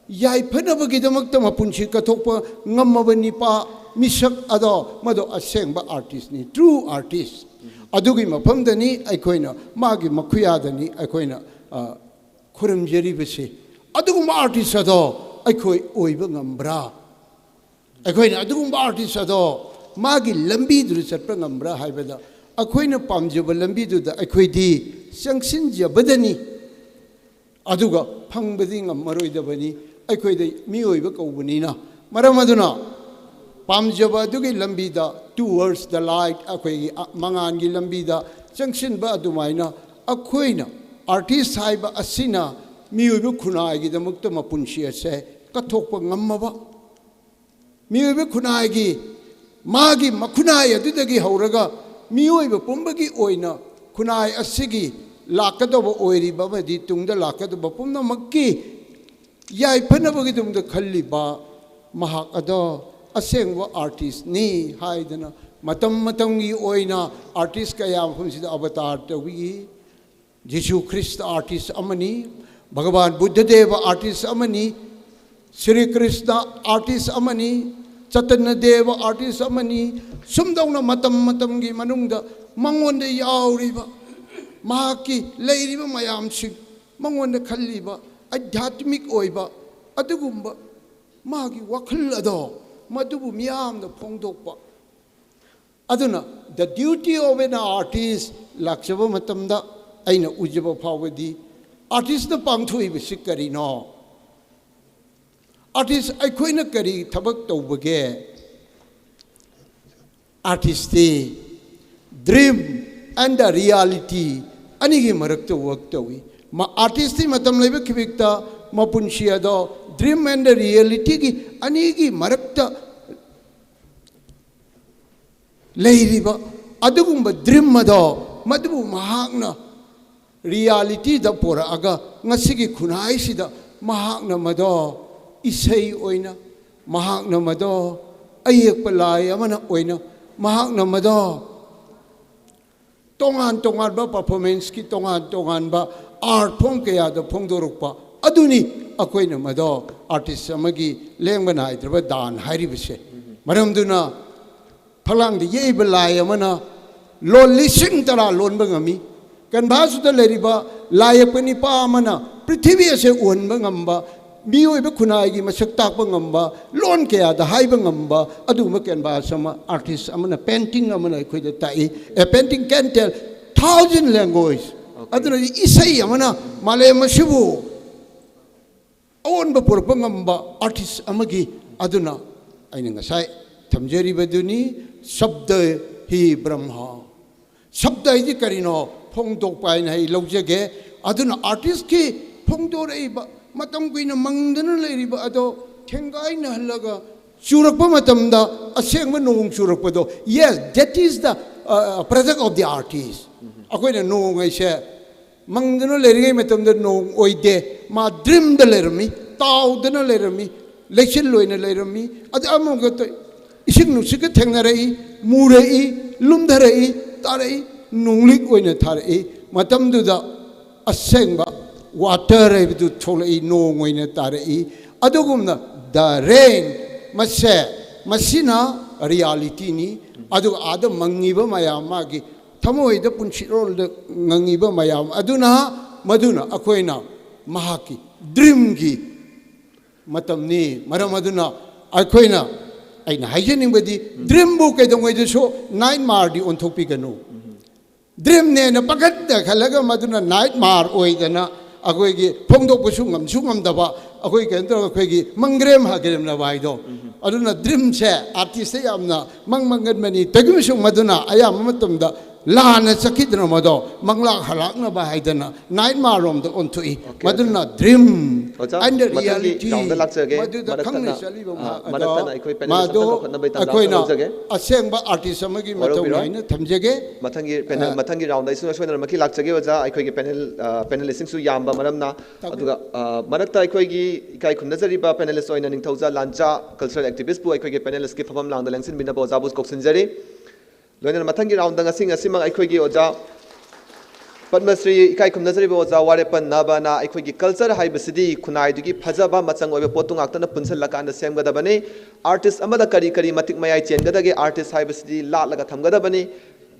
ꯌꯥꯏꯐꯅꯕꯒꯤꯗꯃꯛꯇ ꯃꯄꯨꯟꯁꯤ ꯀꯠꯊꯣꯛꯄ ꯉꯝꯃꯕ ꯅꯤꯄꯥ ꯃꯤꯁꯛ ꯑꯗꯣ ꯃꯗꯣ ꯑꯁꯦꯡꯕ ꯑꯥꯔꯇꯤꯁꯅꯤ, ꯇ꯭ꯔꯨ ꯑꯥꯔꯇꯤꯁ꯫ ꯑꯗꯨꯒꯤ ꯃꯐꯝꯗꯅꯤ ꯑꯩꯈꯣꯏꯅ, ꯃꯥꯒꯤ ꯃꯈꯨꯌꯥꯗꯅꯤ ꯑꯩꯈꯣꯏꯅ ꯑ, ꯈꯨꯔꯨꯝꯖꯔꯤꯕꯁꯤ꯫ ꯑꯗꯨꯒꯨꯝꯕ ꯑꯥꯔꯇꯤꯁ ꯑꯗꯣ ꯑꯩꯈꯣꯏ ꯑꯣꯏꯕ ꯉꯝꯕ꯭ꯔꯥ? ꯑꯩꯈꯣꯏꯅ ꯑꯗꯨꯒꯨꯝꯕ ꯑꯥꯔꯇꯤꯁ ꯑꯗꯣ ꯃꯥꯒꯤ ꯂꯝꯕꯤꯗꯨꯗ ꯆꯠꯄ ꯉꯝꯕ꯭ꯔꯥ ꯍꯥꯏꯕꯗ, ꯑꯩꯈꯣꯏꯅ ꯄꯥꯝꯖꯕ ꯂꯝꯕꯤꯗꯨꯗ ꯑꯩꯈꯣꯏꯗꯤ ꯆꯪꯁꯤꯟꯖꯕꯗꯅꯤ꯫ ꯑꯗꯨꯒ ꯐꯪꯕꯗꯤ ꯉꯝꯃꯔꯣꯏꯗꯕꯅꯤ, ꯑꯩꯈꯣꯏꯗ ꯃꯤꯑꯣꯏꯕ ꯀꯧꯕꯅꯤꯅ꯫ ꯃꯔꯝ ꯑꯗꯨꯅ ꯄꯥꯝꯖꯕ ꯑꯗꯨꯒꯤ ꯂꯝꯕꯤꯗ, towards the light, ꯑꯩꯈꯣꯏꯒꯤ ꯃꯉꯥꯜꯒꯤ ꯂꯝꯕꯤꯗ ꯆꯪꯁꯤꯟꯕ ꯑꯗꯨꯃꯥꯏꯅ ꯑꯩꯈꯣꯏꯅ ꯑꯥꯔꯇꯤꯁ ꯍꯥꯏꯕ ꯑꯁꯤꯅ ꯃꯤꯑꯣꯏꯕ ꯈꯨꯟꯅꯥꯏꯒꯤꯗꯃꯛꯇ ꯃꯄꯨꯟꯁꯤ ꯑꯁꯦ ꯀꯠꯊꯣꯛꯄ ꯉꯝꯃꯕ, ꯃꯤꯑꯣꯏꯕ ꯈꯨꯟꯅꯥꯏꯒꯤ, ꯃꯥꯒꯤ ꯃꯈꯨꯟꯅꯥꯏ ꯑꯗꯨꯗꯒꯤ ꯍꯧꯔꯒ ꯃꯤꯑꯣꯏꯕ ꯄꯨꯝꯕꯒꯤ ꯑꯣꯏꯅ ꯈꯨꯟꯅꯥꯏ ꯑꯁꯤꯒꯤ ꯂꯥꯛꯀꯗꯧꯕ ꯑꯣꯏꯔꯤꯕ ꯑꯃꯗꯤ ꯇꯨꯡꯗ ꯂꯥꯛꯀꯗꯧꯕ ꯄꯨꯝꯅꯃꯛꯀꯤ ꯌꯥꯏꯐꯅꯕꯒꯤꯗꯃꯛꯇ ꯈꯜꯂꯤꯕ ꯃꯍꯥꯛ ꯑꯗꯣ ꯑꯁꯦꯡꯕ ꯑꯥꯔꯇꯤꯁꯅꯤ ꯍꯥꯏꯗꯅ ꯃꯇꯝ ꯃꯇꯝꯒꯤ ꯑꯣꯏꯅ ꯑꯥꯔꯇꯤꯁ ꯀꯌꯥ ꯃꯐꯝꯁꯤꯗ ꯑꯕꯇꯥꯔ ꯇꯧꯕꯤꯈꯤ꯫ ꯖꯤꯁꯨ ꯈ꯭ꯔꯤꯁꯇ ꯑꯥꯔꯇꯤꯁ ꯑꯃꯅꯤ, ꯚꯒꯋꯥꯟ ꯕꯨꯗ꯭ꯙꯗꯦꯕ ꯑꯥꯔꯇꯤꯁ ꯑꯃꯅꯤ, ꯁ꯭ꯔꯤ ꯀ꯭ꯔꯤꯁꯅ ꯑꯥꯔꯇꯤꯁ ꯑꯃꯅꯤ, ꯆꯇꯟꯅ ꯗꯦꯕ ꯑꯥꯔꯇꯤꯁ ꯑꯃꯅꯤ꯫ ꯁꯨꯝꯗꯧꯅ ꯃꯇꯝ ꯃꯇꯝꯒꯤ ꯃꯅꯨꯡꯗ ꯃꯉꯣꯟꯗ ꯌꯥꯎꯔꯤꯕ, ꯃꯍꯥꯛꯀꯤ ꯂꯩꯔꯤꯕ ꯃꯌꯥꯝꯁꯤꯡ, ꯃꯉꯣꯟꯗ ꯈꯜꯂꯤꯕ ꯑꯙ꯭ꯌꯥꯠꯃꯤꯛ ꯑꯣꯏꯕ ꯑꯗꯨꯒꯨꯝꯕ ꯃꯥꯒꯤ ꯋꯥꯈꯜ ꯑꯗꯣ ꯃꯗꯨꯕꯨ ꯃꯤꯌꯥꯝꯗ ꯐꯣꯡꯗꯣꯛꯄ꯫ ꯑꯗꯨꯅ the duty of an artist ꯂꯥꯛꯆꯕ ꯃꯇꯝꯗ ꯑꯩꯅ ꯎꯖꯕ ꯐꯥꯎꯕꯗꯤ ꯑꯥꯔꯇꯤꯁꯅ ꯄꯥꯡꯊꯣꯛꯏꯕꯁꯤ ꯀꯔꯤꯅꯣ? ꯑꯥꯔꯇꯤꯁ ꯑꯩꯈꯣꯏꯅ ꯀꯔꯤ ꯊꯕꯛ ꯇꯧꯕꯒꯦ? ꯑꯥꯔꯇꯤꯁꯇꯤ dream and the reality ꯑꯅꯤꯒꯤ ꯃꯔꯛꯇ ꯋꯥꯔꯛ ꯇꯧꯏ꯫ ꯑꯥꯔꯇꯤꯁꯇꯤ ꯃꯇꯝ ꯂꯩꯕ ꯈꯤꯕꯤꯛꯇ ꯃꯄꯨꯟꯁꯤ ꯑꯗꯣ dream and the realityꯒꯤ ꯑꯅꯤꯒꯤ ꯃꯔꯛꯇ ꯂꯩꯔꯤꯕ ꯑꯗꯨꯒꯨꯝꯕ dream ꯑꯗꯣ, ꯃꯗꯨꯕꯨ ꯃꯍꯥꯛꯅ realityꯗ ꯄꯣꯔꯛꯑꯒ ꯉꯁꯤꯒꯤ ꯈꯨꯟꯅꯥꯏꯁꯤꯗ ꯃꯍꯥꯛꯅ ꯃꯗꯣ ꯏꯁꯩ ꯑꯣꯏꯅ, ꯃꯍꯥꯛꯅ ꯃꯗꯣ ꯑꯌꯦꯛꯄ ꯂꯥꯏ ꯑꯃꯅ ꯑꯣꯏꯅ, ꯃꯍꯥꯛꯅ ꯃꯗꯣ ꯇꯣꯉꯥꯟ ꯇꯣꯉꯥꯟꯕ performanceꯀꯤ ꯇꯣꯉꯥꯟ ꯇꯣꯉꯥꯟꯕ art form ꯀꯌꯥꯗ ꯐꯣꯡꯗꯣꯔꯛꯄ ꯑꯗꯨꯅꯤ ꯑꯩꯈꯣꯏꯅ ꯃꯗꯣ ꯑꯥꯔꯇꯤꯁ ꯑꯃꯒꯤ ꯂꯦꯡꯕ ꯅꯥꯏꯗ꯭ꯔꯕ ꯗꯥꯟ ꯍꯥꯏꯔꯤꯕꯁꯦ꯫ ꯃꯔꯝꯗꯨꯅ ꯐꯛꯂꯥꯡꯗ ꯌꯦꯛꯏꯕ ꯂꯥꯏ ꯑꯃꯅ ꯂꯣꯟ ꯂꯤꯁꯤꯡ ꯇꯔꯥ ꯂꯣꯟꯕ ꯉꯝꯃꯤ꯫ ꯀꯦꯟꯚꯥꯁꯇꯨꯗ ꯂꯩꯔꯤꯕ ꯂꯥꯏ ꯌꯦꯛꯄ ꯅꯤꯄꯥ ꯑꯃꯅ ꯄ꯭ꯔꯤꯊꯤꯕꯤ ꯑꯁꯦ ꯎꯍꯟꯕ ꯉꯝꯕ, ꯃꯤꯑꯣꯏꯕ ꯈꯨꯟꯅꯥꯏꯒꯤ ꯃꯁꯛ ꯇꯥꯛꯄ ꯉꯝꯕ, ꯂꯣꯟ ꯀꯌꯥꯗ ꯍꯥꯏꯕ ꯉꯝꯕ ꯑꯗꯨꯒꯨꯝꯕ ꯀꯦꯟꯚꯥꯁ ꯑꯃ, ꯑꯥꯔꯇꯤꯁ ꯑꯃꯅ, ꯄꯦꯟꯇꯤꯡ ꯑꯃꯅ ꯑꯩꯈꯣꯏꯗ ꯇꯥꯛꯏ꯫ A painting can tell thousand language. ꯑꯗꯨꯅ ꯏꯁꯩ ꯑꯃꯅ ꯃꯥꯂꯦꯝ ꯑꯁꯤꯕꯨ ꯑꯑꯣꯟꯕ ꯄꯨꯔꯛꯄ ꯉꯝꯕ ꯑꯥꯔꯇꯤꯁ ꯑꯃꯒꯤ, ꯑꯗꯨꯅ ꯑꯩꯅ ꯉꯁꯥꯏ ꯊꯝꯖꯔꯤꯕꯗꯨꯅꯤ, ꯁꯕꯗ ꯍꯤ ꯕ꯭ꯔꯍ꯭ꯃ꯫ ꯁꯕꯗ ꯍꯥꯏꯗꯤ ꯀꯔꯤꯅꯣ? ꯐꯣꯡꯗꯣꯛꯄ ꯍꯥꯏꯅ ꯑꯩ ꯂꯧꯖꯒꯦ꯫ ꯑꯗꯨꯅ ꯑꯥꯔꯇꯤꯁꯀꯤ ꯐꯣꯡꯗꯣꯔꯛꯏꯕ, ꯃꯇꯝ ꯀꯨꯏꯅ ꯃꯪꯗꯅ ꯂꯩꯔꯤꯕ ꯑꯗꯣ ꯊꯦꯡꯒꯥꯏꯅꯍꯜꯂꯒ ꯆꯨꯔꯛꯄ ꯃꯇꯝꯗ ꯑꯁꯦꯡꯕ ꯅꯣꯡ ꯆꯨꯔꯛꯄꯗꯣ, yes, that is the, uh, product of the artist꯫ ꯑꯩꯈꯣꯏꯅ ꯅꯣꯡ ꯍꯥꯏꯁꯦ ꯃꯪꯗꯨꯅ ꯂꯩꯔꯤꯉꯩ ꯃꯇꯝꯗ ꯅꯣꯡ ꯑꯣꯏꯗꯦ꯫ ꯃꯥ ꯗ꯭ꯔꯤꯝꯗ ꯂꯩꯔꯝꯃꯤ, ꯇꯥꯎꯗꯅ ꯂꯩꯔꯝꯃꯤ, ꯂꯩꯆꯤꯜ ꯑꯣꯏꯅ ꯂꯩꯔꯝꯃꯤ꯫ ꯑꯗꯨ ꯑꯃꯨꯛꯀ ꯇ-, ꯏꯁꯤꯡ ꯅꯨꯡꯁꯤꯠꯀ ꯊꯦꯡꯅꯔꯛꯏ, ꯃꯨꯔꯛꯏ, ꯂꯨꯝꯊꯔꯛꯏ, ꯇꯥꯔꯛꯏ, ꯅꯣꯡꯂꯤꯛ ꯑꯣꯏꯅ ꯊꯥꯔꯛꯏ꯫ ꯃꯇꯝꯗꯨꯗ ꯑꯁꯦꯡꯕ ꯋꯥꯇꯔ ꯍꯥꯏꯕꯗꯨ ꯊꯣꯛꯂꯛꯏ, ꯅꯣꯡ ꯑꯣꯏꯅ ꯇꯥꯔꯛꯏ꯫ ꯑꯗꯨꯒꯨꯝꯅ the rain, ꯃꯁꯦ, ꯃꯁꯤꯅ ꯔꯤꯌꯥꯂꯤꯇꯤꯅꯤ꯫ ꯑꯗꯨꯒ ꯑꯥꯗ ꯃꯪꯉꯤꯕ ꯃꯌꯥꯝ, ꯃꯥꯒꯤ ꯊꯃꯣꯏꯗ, ꯄꯨꯟꯁꯤꯔꯣꯜꯗ ꯉꯪꯉꯤꯕ ꯃꯌꯥꯝ ꯑꯗꯨꯅ, ꯃꯗꯨꯅ ꯑꯩꯈꯣꯏꯅ ꯃꯍꯥꯛꯀꯤ ꯗ꯭ꯔꯤꯝꯒꯤ ꯃꯇꯝꯅꯤ꯫ ꯃꯔꯝ ꯑꯗꯨꯅ ꯑꯩꯈꯣꯏꯅ, ꯑꯩꯅ ꯍꯥꯏꯖꯅꯤꯡꯕꯗꯤ, ꯗ꯭ꯔꯤꯝꯕꯨ ꯀꯩꯗꯧꯉꯩꯗꯁꯨ ꯅꯥꯏꯠꯃꯥꯔꯗꯤ ꯑꯣꯟꯊꯣꯛꯄꯤꯒꯅꯨ꯫ ꯗ꯭ꯔꯤꯝꯅꯦꯅ ꯄꯥꯈꯠꯇ ꯈꯜꯂꯒ ꯃꯗꯨꯅ ꯅꯥꯏꯠꯃꯥꯔ ꯑꯣꯏꯗꯅ ꯑꯩꯈꯣꯏꯒꯤ ꯐꯣꯡꯗꯣꯛꯄꯁꯨ ꯉꯝꯁꯨ ꯉꯝꯗꯕ, ꯑꯩꯈꯣꯏ ꯀꯩꯅꯣ ꯇꯧꯔꯒ ꯑꯩꯈꯣꯏꯒꯤ ꯃꯪꯒ꯭ꯔꯦꯝ ꯍꯥꯒ꯭ꯔꯦꯝꯅꯕ ꯍꯥꯏꯗꯣ꯫ ꯑꯗꯨꯅ ꯗ꯭ꯔꯤꯝꯁꯦ ꯑꯥꯔꯇꯤꯁꯇ ꯌꯥꯝꯅ ꯃꯪ ꯃꯪꯒꯟꯕꯅꯤ꯫ ꯇꯧꯏꯒꯨꯝꯕꯁꯨ ꯃꯗꯨꯅ ꯑꯌꯥꯝꯕ ꯃꯇꯝꯗ ꯂꯥꯟꯅ ꯆꯠꯈꯤꯗꯅ ꯃꯗꯣ ꯃꯪꯂꯥꯛ ꯍꯂꯥꯛꯅꯕ ꯍꯥꯏꯗꯅ ꯅꯥꯏꯠꯃꯥꯔꯔꯣꯝꯗ ꯑꯣꯟꯊꯣꯛꯏ꯫ ꯑꯣꯀꯦ, ꯃꯗꯨꯅ ꯗ꯭ꯔꯤꯝ ꯑꯣꯖꯥ, ꯑꯦꯟ ꯗ ꯃꯊꯪꯒꯤ ꯔꯤꯌꯥꯂꯤꯇꯤ ꯔꯥꯎꯟꯗ ꯂꯥꯛꯆꯒꯦ꯫ ꯃꯗꯨꯗ ꯃꯔꯛ ꯈꯪꯅ ꯊꯠꯅ, ꯆꯠꯂꯤꯕ ꯑ, ꯃꯍꯥꯛ ꯃꯔꯛ ꯑꯗꯣ ꯊꯠꯅ ꯑꯩꯈꯣꯏ ꯄꯦꯅꯦꯂꯤꯁ ꯃꯥꯗꯣ ꯑꯝꯇꯪ ꯂꯧꯈꯠꯅꯕꯒꯤ ꯇꯥꯟꯖꯥ ꯑꯝꯇ ꯑꯩꯈꯣꯏꯅ ꯂꯧꯖꯒꯦ꯫ ꯑꯁꯦꯡꯕ ꯑꯥꯔꯇꯤꯁ ꯑꯃꯒꯤ ꯃꯇꯧꯅꯤ ꯋꯥꯔꯧꯕꯤꯔꯣꯏ꯫ ꯍꯥꯏꯅ ꯊꯝꯖꯒꯦ꯫ ꯃꯊꯪꯒꯤ ꯄꯦꯅꯦꯜ, ꯑ, ꯃꯊꯪꯒꯤ ꯔꯥꯎꯟꯗ ꯑꯩ ꯁꯨꯡꯁꯣꯏ ꯁꯣꯏꯗꯅꯃꯛꯀꯤ ꯂꯥꯛꯆꯒꯦ ꯑꯣꯖꯥ꯫ ꯑꯩꯈꯣꯏꯒꯤ ꯄꯦꯅꯦꯜ, ꯑ, ꯄꯦꯅꯦꯂꯤꯁꯁꯤꯡꯁꯨ ꯌꯥꯝꯕ ꯃꯔꯝꯅ꯫ ꯇꯥꯛꯄꯤꯌꯨ꯫ ꯑꯗꯨꯒ, ꯑ, ꯃꯔꯛꯇ ꯑꯩꯈꯣꯏꯒꯤ ꯏꯀꯥꯏ ꯈꯨꯝꯅꯖꯔꯤꯕ ꯄꯦꯅꯦꯂꯤꯁ ꯑꯣꯏꯅ ꯅꯤꯡꯊꯧꯖꯥ ꯂꯥꯟꯆꯥ ꯀꯜꯆꯔꯦꯜ ꯑꯦꯛꯇꯤꯚꯤꯁꯄꯨ ꯑꯩꯈꯣꯏꯒꯤ ꯄꯦꯅꯦꯂꯤꯁꯀꯤ ꯐꯝꯐꯝ ꯂꯥꯡꯗ ꯂꯦꯡꯁꯤꯟꯕꯤꯅꯕ ꯑꯣꯖꯥꯕꯨ ꯀꯧꯁꯤꯟꯖꯔꯤ꯫ ꯂꯣꯏꯅꯅ ꯃꯊꯪꯒꯤ ꯔꯥꯎꯟꯗ ꯉꯁꯤ, ꯉꯁꯤꯃꯛ ꯑꯩꯈꯣꯏꯒꯤ ꯑꯣꯖꯥ ꯄꯗꯃꯁ꯭ꯔꯤ ꯏꯀꯥꯏ ꯈꯨꯝꯅꯖꯔꯤꯕ ꯑꯣꯖꯥ ꯋꯥꯔꯦꯄꯟ ꯅꯕꯅ ꯑꯩꯈꯣꯏꯒꯤ ꯀꯜꯆꯔ ꯍꯥꯏꯕꯁꯤꯗꯤ ꯈꯨꯟꯅꯥꯏꯗꯨꯒꯤ ꯐꯖꯕ ꯃꯆꯪ ꯑꯣꯏꯕ ꯄꯣꯠꯇꯨ ꯉꯥꯛꯇꯅ ꯄꯨꯟꯁꯤꯜꯂꯀꯥꯟꯗ ꯁꯦꯝꯒꯗꯕꯅꯤ꯫ ꯑꯥꯔꯇꯤꯁ ꯑꯃꯗ ꯀꯔꯤ ꯀꯔꯤ ꯃꯇꯤꯛ ꯃꯌꯥꯏ ꯆꯦꯟꯒꯗꯒꯦ? ꯑꯥꯔꯇꯤꯁ ꯍꯥꯏꯕꯁꯤꯗꯤ ꯂꯥꯠꯂꯒ ꯊꯝꯒꯗꯕꯅꯤ꯫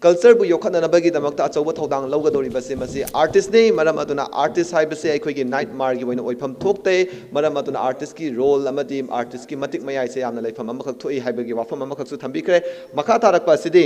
ꯀꯜꯆꯔꯕꯨ ꯌꯣꯛꯈꯠꯅꯅꯕꯒꯤꯗꯃꯛꯇ ꯑꯆꯧꯕ ꯊꯧꯗꯥꯡ ꯂꯧꯒꯗꯧꯔꯤꯕꯁꯦ ꯃꯁꯤ ꯑꯥꯔꯇꯤꯁꯅꯤ꯫ ꯃꯔꯝ ꯑꯗꯨꯅ ꯑꯥꯔꯇꯤꯁ ꯍꯥꯏꯕꯁꯦ ꯑꯩꯈꯣꯏꯒꯤ ꯅꯥꯏꯠ ꯃꯥꯔꯒꯤ ꯑꯣꯏꯅ ꯑꯣꯏꯐꯝ ꯊꯣꯛꯇꯦ꯫ ꯃꯔꯝ ꯑꯗꯨꯅ ꯑꯥꯔꯇꯤꯁꯀꯤ ꯔꯣꯜ ꯑꯃꯗꯤ ꯑꯥꯔꯇꯤꯁꯀꯤ ꯃꯇꯤꯛ ꯃꯌꯥꯏꯁꯦ ꯌꯥꯝꯅ ꯂꯩꯐꯝ ꯑꯃꯈꯛ ꯊꯣꯛꯏ ꯍꯥꯏꯕꯒꯤ ꯋꯥꯐꯝ ꯑꯃꯈꯛꯁꯨ ꯊꯝꯕꯤꯈ꯭ꯔꯦ꯫ ꯃꯈꯥ ꯇꯥꯔꯛꯄ ꯑꯁꯤꯗꯤ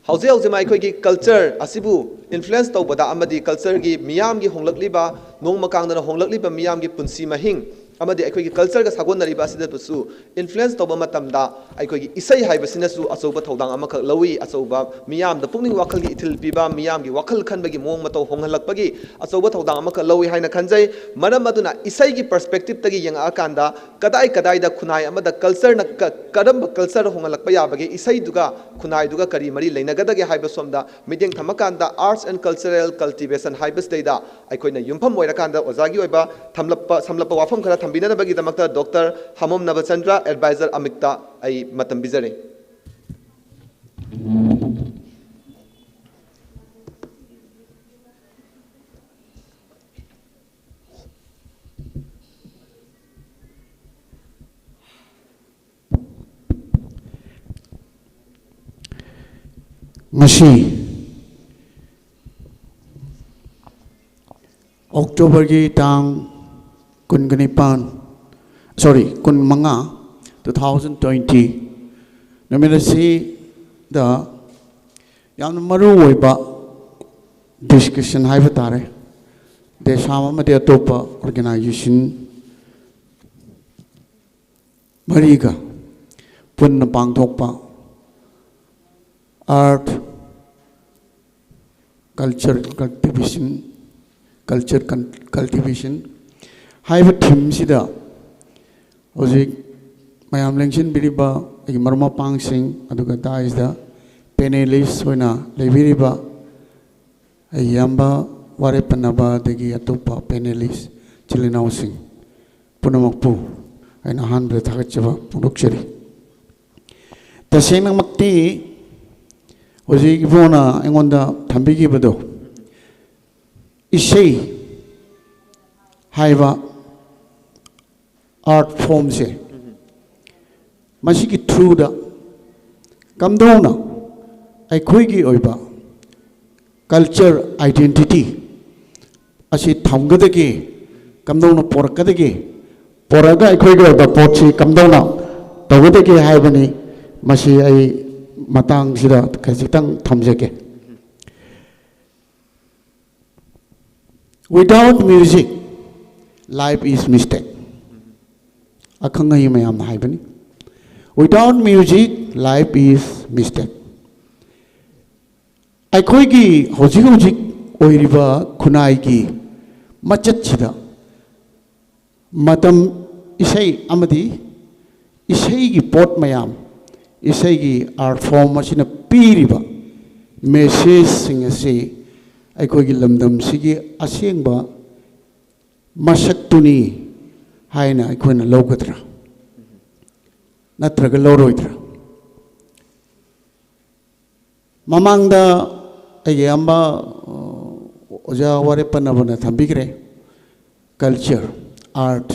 ꯍꯧꯖꯤꯛ ꯍꯧꯖꯤꯛ ꯑꯩꯈꯣꯏꯒꯤ ꯀꯜꯆꯔ ꯑꯁꯤꯕꯨ ꯏꯟꯐ꯭ꯂꯨꯌꯦꯟꯁ ꯇꯧꯕꯗ ꯑꯃꯗꯤ ꯀꯜꯆꯔꯒꯤ ꯃꯤꯌꯥꯝꯒꯤ ꯍꯣꯡꯂꯛꯂꯤꯕ, ꯅꯣꯡꯃ ꯀꯥꯡꯗꯅ ꯍꯣꯡꯂꯛꯂꯤꯕ ꯃꯤꯌꯥꯝꯒꯤ ꯄꯨꯟꯁꯤ ꯃꯍꯤꯡ ꯑꯃꯗꯤ ꯑꯩꯈꯣꯏꯒꯤ ꯀꯜꯆꯔꯒ ꯁꯥꯒꯣꯟꯅꯔꯤꯕ ꯑꯁꯤꯗꯁꯨ ꯏꯟꯐ꯭ꯂꯨꯌꯦꯟꯁ ꯇꯧꯕ ꯃꯇꯝꯗ ꯑꯩꯈꯣꯏꯒꯤ ꯏꯁꯩ ꯍꯥꯏꯕꯁꯤꯅꯁꯨ ꯑꯆꯧꯕ ꯊꯧꯗꯥꯡ ꯑꯃꯈꯛ ꯂꯧꯏ꯫ ꯑꯆꯧꯕ ꯃꯤꯌꯥꯝꯗ ꯄꯨꯛꯅꯤꯡ ꯋꯥꯈꯜꯒꯤ ꯏꯊꯤꯜ ꯄꯤꯕ, ꯃꯤꯌꯥꯝꯒꯤ ꯋꯥꯈꯜ ꯈꯟꯕꯒꯤ ꯃꯑꯣꯡ ꯃꯇꯧ ꯍꯣꯡꯍꯜꯂꯛꯄꯒꯤ ꯑꯆꯧꯕ ꯊꯧꯗꯥꯡ ꯑꯃꯈꯛ ꯂꯧꯏ ꯍꯥꯏꯅ ꯈꯟꯖꯩ꯫ ꯃꯔꯝ ꯑꯗꯨꯅ ꯏꯁꯩꯒꯤ ꯄꯔꯁꯄꯦꯛꯇꯤꯞꯇꯒꯤ ꯌꯦꯡꯉꯛꯑꯀꯥꯟꯗ ꯀꯗꯥꯏ ꯀꯗꯥꯏꯗ ꯈꯨꯟꯅꯥꯏ ꯑꯃꯗ ꯀꯜꯆꯔꯅ ꯀ-, ꯀꯔꯝꯕ ꯀꯜꯆꯔ ꯍꯣꯡꯍꯜꯂꯛꯄ ꯌꯥꯕꯒꯦ, ꯏꯁꯩꯗꯨꯒ ꯈꯨꯟꯅꯥꯏꯗꯨꯒ ꯀꯔꯤ ꯃꯔꯤ ꯂꯩꯅꯒꯗꯒꯦ ꯍꯥꯏꯕ ꯁꯣꯝꯗ ꯃꯤꯠꯌꯦꯡ ꯊꯝꯃꯀꯥꯟꯗ arts and cultural cultivation ꯍꯥꯏꯕꯁꯤꯗꯩꯗ ꯑꯩꯈꯣꯏꯅ ꯌꯨꯝꯐꯝ ꯑꯣꯏꯔꯀꯥꯟꯗ ꯑꯣꯖꯥꯒꯤ ꯑꯣꯏꯕ ꯊꯝꯂꯞꯄ, ꯁꯝꯂꯞꯄ ꯋꯥꯐꯝ ꯈꯔ ꯊꯝꯕꯤꯅꯅꯕꯒꯤꯗꯃꯛꯇ ꯗꯣꯛꯇꯔ ꯍꯥꯃꯣꯝ ꯅꯕꯆꯟꯗ꯭ꯔ, ꯑꯦꯗꯚꯥꯏꯖꯔ ꯑꯃꯤꯛꯇ, ꯑꯩ ꯃꯇꯝ ꯄꯤꯖꯔꯤ꯫ ꯉꯁꯤ ꯑꯣꯛꯇꯣꯕꯔꯒꯤ ꯇꯥꯡ ꯀꯨꯟꯒ ꯅꯤꯄꯥꯟ, sorry, ꯀꯨꯟꯃꯉꯥ, two thousand twenty ꯅꯨꯃꯤꯠ ꯑꯁꯤꯗ ꯌꯥꯝꯅ ꯃꯔꯨ ꯑꯣꯏꯕ ꯗꯤꯁꯀꯁꯟ ꯍꯥꯏꯕ ꯇꯥꯔꯦ, ꯗꯦꯁꯥꯝ ꯑꯃꯗꯤ ꯑꯇꯣꯞꯄ ꯑꯣꯔꯒꯅꯥꯏꯖꯦꯁꯟ ꯃꯔꯤꯒ ꯄꯨꯟꯅ ꯄꯥꯡꯊꯣꯛꯄ art, culture cultivation, culture cultivation ꯍꯥꯏꯕ ꯊꯤꯝꯁꯤꯗ ꯍꯧꯖꯤꯛ ꯃꯌꯥꯝ ꯂꯦꯡꯁꯤꯟꯕꯤꯔꯤꯕ ꯑꯩꯒꯤ ꯃꯔꯨꯞ ꯃꯄꯥꯡꯁꯤꯡ, ꯑꯗꯨꯒ ꯗꯥꯏꯁꯇ ꯄꯦꯅꯦꯂꯤꯁ ꯑꯣꯏꯅ ꯂꯩꯕꯤꯔꯤꯕ ꯑꯩ ꯏꯌꯥꯝꯕ ꯋꯥꯔꯦꯞ ꯄꯟꯅꯕ ꯑꯗꯒꯤ ꯑꯇꯣꯞꯄ ꯄꯦꯅꯦꯂꯤꯁ ꯏꯆꯤꯜ ꯏꯅꯥꯎꯁꯤꯡ ꯄꯨꯝꯅꯃꯛꯄꯨ ꯑꯩꯅ ꯑꯍꯥꯟꯕꯗ ꯊꯥꯒꯠꯆꯕ ꯐꯣꯡꯗꯣꯛꯆꯔꯤ꯫ ꯇꯁꯦꯡꯅꯃꯛꯇꯤ ꯍꯧꯖꯤꯛ ꯏꯕꯨꯡꯉꯣꯅ ꯑꯩꯉꯣꯟꯗ ꯊꯝꯕꯤꯈꯤꯕꯗꯣ, ꯏꯁꯩ ꯍꯥꯏꯕ ꯑꯥꯔꯠ ꯐꯣꯝꯁꯦ, ꯃꯁꯤꯒꯤ ꯊ꯭ꯔꯨꯗ ꯀꯝꯗꯧꯅ ꯑꯩꯈꯣꯏꯒꯤ ꯑꯣꯏꯕ ꯀꯜꯆꯔ ꯑꯥꯏꯗꯦꯟꯇꯤꯇꯤ ꯑꯁꯤ ꯊꯝꯒꯗꯒꯦ, ꯀꯝꯗꯧꯅ ꯄꯣꯔꯛꯀꯗꯒꯦ, ꯄꯣꯔꯛꯑꯒ ꯑꯩꯈꯣꯏꯒꯤ ꯑꯣꯏꯕ ꯄꯣꯠꯁꯤ ꯀꯝꯗꯧꯅ ꯇꯧꯒꯗꯒꯦ ꯍꯥꯏꯕꯅꯤ꯫ ꯃꯁꯤ ꯑꯩ ꯃꯇꯥꯡꯁꯤꯗ ꯈꯖꯤꯛꯇꯪ ꯊꯝꯖꯒꯦ꯫ Without music, life is mistake. ꯑꯈꯪ ꯑꯍꯩ ꯃꯌꯥꯝꯅ ꯍꯥꯏꯕꯅꯤ, "Without music, life is mistake." ꯑꯩꯈꯣꯏꯒꯤ ꯍꯧꯖꯤꯛ ꯍꯧꯖꯤꯛ ꯑꯣꯏꯔꯤꯕ ꯈꯨꯟꯅꯥꯏꯒꯤ ꯃꯆꯠꯁꯤꯗ ꯃꯇꯝ, ꯏꯁꯩ ꯑꯃꯗꯤ ꯏꯁꯩꯒꯤ ꯄꯣꯠ ꯃꯌꯥꯝ, ꯏꯁꯩꯒꯤ ꯑꯥꯔꯠ ꯐꯣꯝ ꯑꯁꯤꯅ ꯄꯤꯔꯤꯕ ꯃꯦꯁꯦꯖꯁꯤꯡ ꯑꯁꯤ ꯑꯩꯈꯣꯏꯒꯤ ꯂꯝꯗꯝꯁꯤꯒꯤ ꯑꯁꯦꯡꯕ ꯃꯁꯛꯇꯨꯅꯤ ꯍꯥꯏꯅ ꯑꯩꯈꯣꯏꯅ ꯂꯧꯒꯗ꯭ꯔꯥ, ꯅꯠꯇ꯭ꯔꯒ ꯂꯧꯔꯣꯏꯗ꯭ꯔꯥ? ꯃꯃꯥꯡꯗ ꯑꯩꯒꯤ ꯑꯌꯥꯝꯕ, ꯑ, ꯑꯣꯖꯥ ꯋꯥꯔꯦꯞ ꯄꯟꯅꯕꯅ ꯊꯝꯕꯤꯈ꯭ꯔꯦ, ꯀꯜꯆꯔ, ꯑꯥꯔꯠ,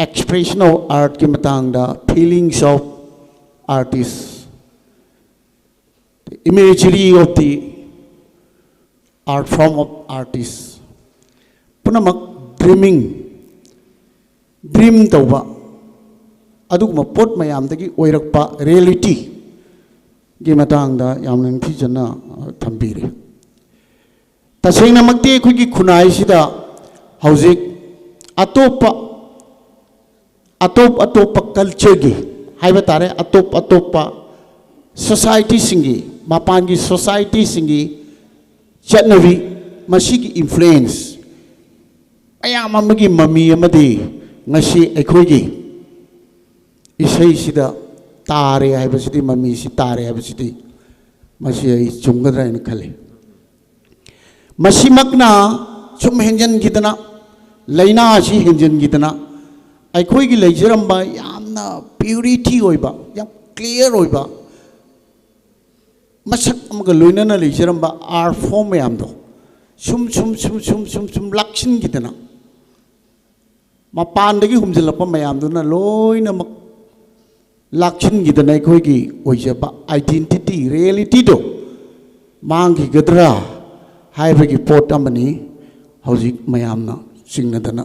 expression of artꯀꯤ ꯃꯇꯥꯡꯗ, feelings of artist, imagery of the art form of artist, ꯄꯨꯝꯅꯃꯛ ꯗ꯭ꯔꯤꯃꯤꯡ, ꯗ꯭ꯔꯤꯝ ꯇꯧꯕ, ꯑꯗꯨꯒꯨꯝꯕ ꯄꯣꯠ ꯃꯌꯥꯝꯗꯒꯤ ꯑꯣꯏꯔꯛꯄ ꯔꯤꯌꯦꯂꯤꯇꯤꯒꯤ ꯃꯇꯥꯡꯗ ꯌꯥꯝꯅ ꯅꯤꯡꯊꯤꯖꯅ, ꯑ, ꯊꯝꯕꯤꯔꯤ꯫ ꯇꯁꯦꯡꯅꯃꯛꯇꯤ ꯑꯩꯈꯣꯏꯒꯤ ꯈꯨꯟꯅꯥꯏꯁꯤꯗ ꯍꯧꯖꯤꯛ ꯑꯇꯣꯞꯄ, ꯑꯇꯣꯞ ꯑꯇꯣꯞꯄ ꯀꯜꯆꯔꯒꯤ ꯍꯥꯏꯕ ꯇꯥꯔꯦ, ꯑꯇꯣꯞ ꯑꯇꯣꯞꯄ ꯁꯣꯁꯥꯏꯇꯤꯁꯤꯡꯒꯤ, ꯃꯄꯥꯟꯒꯤ ꯁꯣꯁꯥꯏꯇꯤꯁꯤꯡꯒꯤ ꯆꯠꯅꯕꯤ, ꯃꯁꯤꯒꯤ ꯏꯟꯐ꯭ꯂꯨꯌꯦꯟꯁ ꯃꯌꯥꯝ ꯑꯃꯒꯤ ꯃꯃꯤ ꯑꯃꯗꯤ ꯉꯁꯤ ꯑꯩꯈꯣꯏꯒꯤ ꯏꯁꯩꯁꯤꯗ ꯇꯥꯔꯦ ꯍꯥꯏꯕꯁꯤꯗꯤ, ꯃꯃꯤꯁꯤ ꯇꯥꯔꯦ ꯍꯥꯏꯕꯁꯤꯗꯤ, ꯃꯁꯤ ꯑꯩ ꯆꯨꯝꯒꯗ꯭ꯔꯥ ꯍꯥꯏꯅ ꯈꯜꯂꯤ꯫ ꯃꯁꯤꯃꯛꯅ ꯁꯨꯝ ꯍꯦꯟꯖꯟꯈꯤꯗꯅ, ꯂꯥꯏꯅꯥ ꯑꯁꯤ ꯍꯦꯟꯖꯟꯈꯤꯗꯅ, ꯑꯩꯈꯣꯏꯒꯤ ꯂꯩꯖꯔꯝꯕ ꯌꯥꯝꯅ ꯄ꯭ꯌꯨꯔꯤꯇꯤ ꯑꯣꯏꯕ, ꯌꯥꯝ ꯀ꯭ꯂꯤꯌꯥꯔ ꯑꯣꯏꯕ, ꯃꯁꯛ ꯑꯃꯒ ꯂꯣꯏꯅꯅ ꯂꯩꯖꯔꯝꯕ ꯑꯥꯔꯠ ꯐꯣꯝ ꯃꯌꯥꯝꯗꯣ, ꯁꯨꯝ ꯁꯨꯝ ꯁꯨꯝ ꯁꯨꯝ ꯁꯨꯝ ꯁꯨꯝ ꯂꯥꯛꯁꯤꯟꯈꯤꯗꯅ, ꯃꯄꯥꯟꯗꯒꯤ ꯍꯨꯝꯖꯤꯜꯂꯛꯄ ꯃꯌꯥꯝꯗꯨꯅ ꯂꯣꯏꯅꯃꯛ ꯂꯥꯛꯁꯤꯟꯈꯤꯗꯅ ꯑꯩꯈꯣꯏꯒꯤ ꯑꯣꯏꯖꯕ identity, reality ꯗꯣ ꯃꯥꯡꯈꯤꯒꯗ꯭ꯔꯥ ꯍꯥꯏꯕꯒꯤ ꯄꯣꯠ ꯑꯃꯅꯤ ꯍꯧꯖꯤꯛ ꯃꯌꯥꯝꯅ ꯆꯤꯡꯅꯗꯅ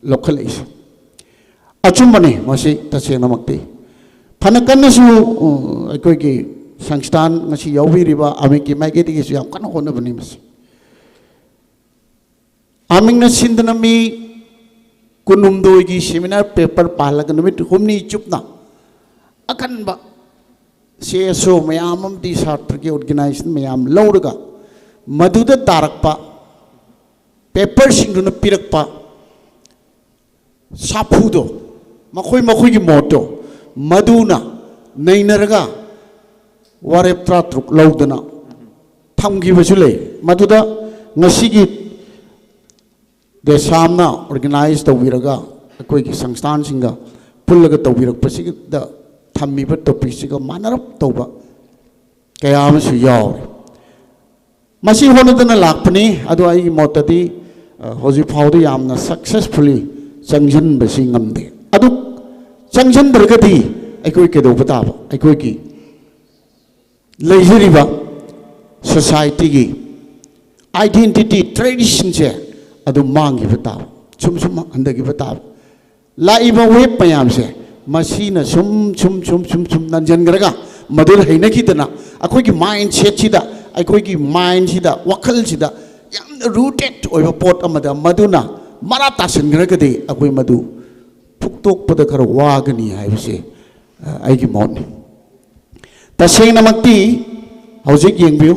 ꯂꯧꯈꯠꯂꯛꯏꯁꯦ꯫ ꯑꯆꯨꯝꯕꯅꯤ ꯃꯁꯤ ꯇꯁꯦꯡꯅꯃꯛꯇꯤ꯫ ꯐꯅ ꯀꯟꯅꯁꯨ, ꯎ, ꯑꯩꯈꯣꯏꯒꯤ ꯁꯪꯁꯊꯥꯟ ꯉꯁꯤ ꯌꯥꯎꯕꯤꯔꯤꯕ ꯑꯃꯤꯛꯀꯤ ꯃꯥꯏꯀꯩꯗꯒꯤꯁꯨ ꯌꯥꯝ ꯀꯟꯅ ꯍꯣꯠꯅꯕꯅꯤ ꯃꯁꯤ꯫ ꯑꯃꯤꯛꯅ ꯁꯤꯟꯗꯨꯅ ꯃꯤ ꯀꯨꯟꯍꯨꯝꯗꯣꯏꯒꯤ seminar paper ꯄꯥꯍꯜꯂꯒ ꯅꯨꯃꯤꯠ ꯍꯨꯝꯅꯤ ꯆꯨꯞꯅ ꯑꯀꯟꯕ C S O ꯃꯌꯥꯝ ꯑꯃꯗꯤ ꯁꯥꯇ꯭ꯔꯒꯤ organization ꯃꯌꯥꯝ ꯂꯧꯔꯒ ꯃꯗꯨꯗ ꯇꯥꯔꯛꯄ paperꯁꯤꯡꯗꯨꯅ ꯄꯤꯔꯛꯄ ꯁꯥꯐꯨꯗꯣ, ꯃꯈꯣꯏ ꯃꯈꯣꯏꯒꯤ ꯃꯣꯠꯇꯣ ꯃꯗꯨꯅ ꯅꯩꯅꯔꯒ ꯋꯥꯔꯦꯞ ꯇꯔꯥꯇꯔꯨꯛ ꯂꯧꯗꯅ ꯊꯝꯈꯤꯕꯁꯨ ꯂꯩ꯫ ꯃꯗꯨꯗ ꯉꯁꯤꯒꯤ ꯗꯦꯁꯥꯝꯅ organize ꯇꯧꯕꯤꯔꯒ ꯑꯩꯈꯣꯏꯒꯤ ꯁꯪꯁꯊꯥꯟꯁꯤꯡꯒ ꯄꯨꯜꯂꯒ ꯇꯧꯕꯤꯔꯛꯄꯁꯤꯗ ꯊꯝꯃꯤꯕ topicꯁꯤꯒ ꯃꯥꯟꯅꯔꯞ ꯇꯧꯕ ꯀꯌꯥ ꯑꯃꯁꯨ ꯌꯥꯎꯔꯤ꯫ ꯃꯁꯤ ꯍꯣꯠꯅꯗꯅ ꯂꯥꯛꯄꯅꯤ, ꯑꯗꯣ ꯑꯩꯒꯤ ꯃꯣꯠꯇꯗꯤ, ꯑ, ꯍꯧꯖꯤꯛ ꯐꯥꯎꯗ ꯌꯥꯝꯅ successfully ꯆꯪꯁꯤꯟꯕꯁꯤ ꯉꯝꯗꯦ꯫ ꯑꯗꯨ ꯆꯪꯁꯤꯟꯗ꯭ꯔꯒꯗꯤ ꯑꯩꯈꯣꯏ ꯀꯩꯗꯧꯕ ꯇꯥꯕ? ꯑꯩꯈꯣꯏꯒꯤ ꯂꯩꯖꯔꯤꯕ societyꯒꯤ identity, traditionꯁꯦ ꯑꯗꯨ ꯃꯥꯡꯈꯤꯕ ꯇꯥꯕ, ꯁꯨꯝ ꯁꯨꯝ ꯍꯟꯊꯈꯤꯕ ꯇꯥꯕ꯫ ꯂꯥꯛꯏꯕ wave ꯃꯌꯥꯝꯁꯦ ꯃꯁꯤꯅ ꯁꯨꯝ ꯁꯨꯝ ꯁꯨꯝ ꯁꯨꯝ ꯁꯨꯝ ꯅꯟꯁꯤꯟꯈ꯭ꯔꯒ ꯃꯗꯨꯗ ꯍꯩꯅꯈꯤꯗꯅ ꯑꯩꯈꯣꯏꯒꯤ mindsetꯁꯤꯗ, ꯑꯩꯈꯣꯏꯒꯤ mindꯁꯤꯗ, ꯋꯥꯈꯜꯁꯤꯗ ꯌꯥꯝꯅ rooted ꯑꯣꯏꯕ ꯄꯣꯠ ꯑꯃꯗ ꯃꯗꯨꯅ ꯃꯔꯥ ꯇꯥꯁꯤꯟꯈ꯭ꯔꯒꯗꯤ ꯑꯩꯈꯣꯏ ꯃꯗꯨ ꯐꯨꯛꯇꯣꯛꯄꯗ ꯈꯔ ꯋꯥꯒꯅꯤ ꯍꯥꯏꯕꯁꯦ, ꯑ, ꯑꯩꯒꯤ ꯃꯣꯠꯅꯤ꯫ ꯇꯁꯦꯡꯅꯃꯛꯇꯤ ꯍꯧꯖꯤꯛ ꯌꯦꯡꯕꯤꯌꯨ,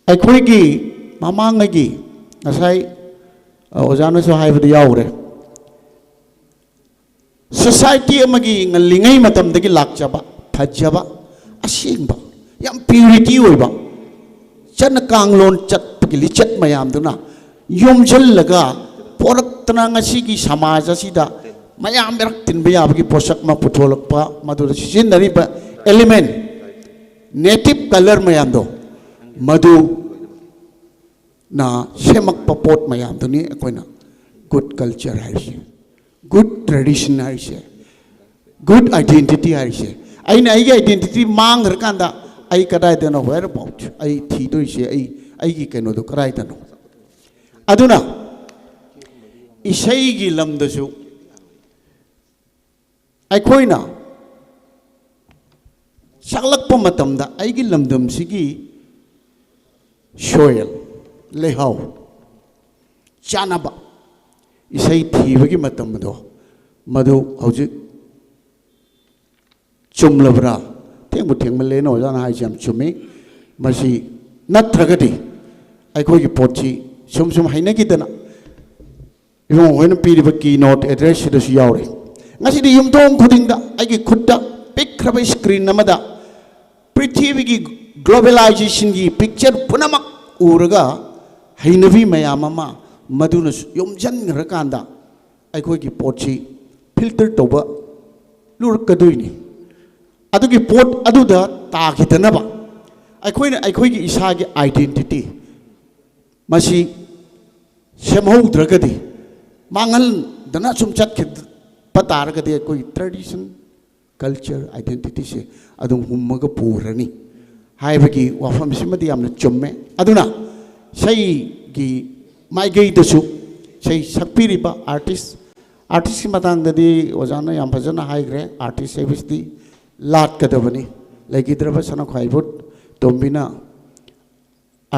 ꯑꯩꯈꯣꯏꯒꯤ ꯃꯃꯥꯡꯉꯩꯒꯤ ꯉꯁꯥꯏ, ꯑ, ꯑꯣꯖꯥꯅꯁꯨ ꯍꯥꯏꯕꯗ ꯌꯥꯎꯈ꯭ꯔꯦ, society ꯑꯃꯒꯤ ꯉꯜꯂꯤꯉꯩ ꯃꯇꯝꯗꯒꯤ ꯂꯥꯛꯆꯕ ꯐꯖꯕ, ꯑꯁꯦꯡꯕ, ꯌꯥꯝ purity ꯑꯣꯏꯕ ꯆꯠꯅ ꯀꯥꯡꯂꯣꯟ ꯆꯠꯄꯒꯤ ꯂꯤꯆꯠ ꯃꯌꯥꯝꯗꯨꯅ ꯌꯣꯝꯁꯤꯜꯂꯒ ꯄꯣꯔꯛꯇꯅ ꯉꯁꯤꯒꯤ ꯁꯃꯥꯖ ꯑꯁꯤꯗ ꯃꯌꯥꯝ ꯃꯔꯛ ꯇꯤꯟꯕ ꯌꯥꯕꯒꯤ ꯄꯣꯠꯁꯛ ꯑꯃ ꯄꯨꯊꯣꯛꯂꯛꯄ, ꯃꯗꯨꯗ ꯁꯤꯖꯤꯟꯅꯔꯤꯕ element, native colour ꯃꯌꯥꯝꯗꯣ ꯃꯗꯨ ꯅ ꯁꯦꯝꯃꯛꯄ ꯄꯣꯠ ꯃꯌꯥꯝꯗꯨꯅꯤ ꯑꯩꯈꯣꯏꯅ good culture ꯍꯥꯏꯔꯤꯁꯦ, good tradition ꯍꯥꯏꯔꯤꯁꯦ, good identity ꯍꯥꯏꯔꯤꯁꯦ꯫ ꯑꯩꯅ ꯑꯩꯒꯤ identity ꯃꯥꯡꯈ꯭ꯔꯀꯥꯟꯗ ꯑꯩ ꯀꯗꯥꯏꯗꯅꯣ, where about? ꯑꯩ ꯊꯤꯗꯣꯏꯁꯦ ꯑꯩ, ꯑꯩꯒꯤ ꯀꯩꯅꯣꯗꯣ ꯀꯗꯥꯏꯗꯅꯣ? ꯑꯗꯨꯅ ꯏꯁꯩꯒꯤ ꯂꯝꯗꯁꯨ ꯑꯩꯈꯣꯏꯅ ꯁꯛꯂꯛꯄ ꯃꯇꯝꯗ ꯑꯩꯒꯤ ꯂꯝꯗꯝꯁꯤꯒꯤ soil, ꯂꯩꯍꯥꯎ, ꯆꯥꯅꯕ ꯏꯁꯩ ꯊꯤꯕꯒꯤ ꯃꯇꯝꯗꯣ, ꯃꯗꯨ ꯍꯧꯖꯤꯛ ꯆꯨꯝꯂꯕ꯭ꯔꯥ? ꯊꯦꯡꯕꯨ ꯊꯦꯡꯃꯜꯂꯦꯅ ꯑꯣꯖꯥꯅ ꯍꯥꯏꯁꯦ ꯌꯥꯝ ꯆꯨꯝꯃꯤ꯫ ꯃꯁꯤ ꯅꯠꯇ꯭ꯔꯒꯗꯤ ꯑꯩꯈꯣꯏꯒꯤ ꯄꯣꯠꯁꯤ ꯁꯨꯝ ꯁꯨꯝ ꯍꯩꯅꯈꯤꯗꯅ, ꯏꯕꯨꯡꯉꯣ ꯍꯣꯏꯅ ꯄꯤꯔꯤꯕ keynote address ꯁꯤꯗꯁꯨ ꯌꯥꯎꯔꯤ꯫ ꯉꯁꯤꯗꯤ ꯌꯨꯝꯊꯣꯡ ꯈꯨꯗꯤꯡꯗ ꯑꯩꯒꯤ ꯈꯨꯠꯇ ꯄꯤꯛꯈ꯭ꯔꯕ screen ꯑꯃꯗ ꯄ꯭ꯔꯤꯊꯤꯕꯤꯒꯤ globalization ꯒꯤ picture ꯄꯨꯝꯅꯃꯛ ꯎꯔꯒ ꯍꯩꯅꯕꯤ ꯃꯌꯥꯝ ꯑꯃ ꯃꯗꯨꯅ ꯌꯣꯝꯁꯤꯟꯈ꯭ꯔꯀꯥꯟꯗ ꯑꯩꯈꯣꯏꯒꯤ ꯄꯣꯠꯁꯤ filter ꯇꯧꯕ ꯂꯨꯔꯛꯀꯗꯣꯏꯅꯤ꯫ ꯑꯗꯨꯒꯤ ꯄꯣꯠ ꯑꯗꯨꯗ ꯇꯥꯈꯤꯗꯅꯕ ꯑꯩꯈꯣꯏꯅ ꯑꯩꯈꯣꯏꯒꯤ ꯏꯁꯥꯒꯤ identity ꯃꯁꯤ ꯁꯦꯝꯍꯧꯗ꯭ꯔꯒꯗꯤ, ꯃꯥꯡꯍꯟꯗꯅ ꯁꯨꯝ ꯆꯠꯈꯤꯕ ꯇꯥꯔꯒꯗꯤ ꯑꯩꯈꯣꯏꯒꯤ tradition, culture, identity ꯁꯦ ꯑꯗꯨꯝ ꯍꯨꯝꯃꯒ ꯄꯨꯈ꯭ꯔꯅꯤ ꯍꯥꯏꯕꯒꯤ ꯋꯥꯐꯝꯁꯤꯃꯗꯤ ꯌꯥꯝꯅ ꯆꯨꯝꯃꯦ꯫ ꯑꯗꯨꯅ ꯏꯁꯩꯒꯤ ꯃꯥꯏꯀꯩꯗꯁꯨ ꯏꯁꯩ ꯁꯛꯄꯤꯔꯤꯕ artist, artist ꯀꯤ ꯃꯇꯥꯡꯗꯗꯤ ꯑꯣꯖꯥꯅ ꯌꯥꯝ ꯐꯖꯅ ꯍꯥꯏꯈ꯭ꯔꯦ꯫ Artist ꯍꯥꯏꯕꯁꯤꯗꯤ ꯂꯥꯠꯀꯗꯕꯅꯤ, ꯂꯩꯈꯤꯗ꯭ꯔꯕ ꯁꯅꯥꯈ꯭ꯋꯥꯏꯕꯨ ꯇꯣꯝꯕꯤꯅ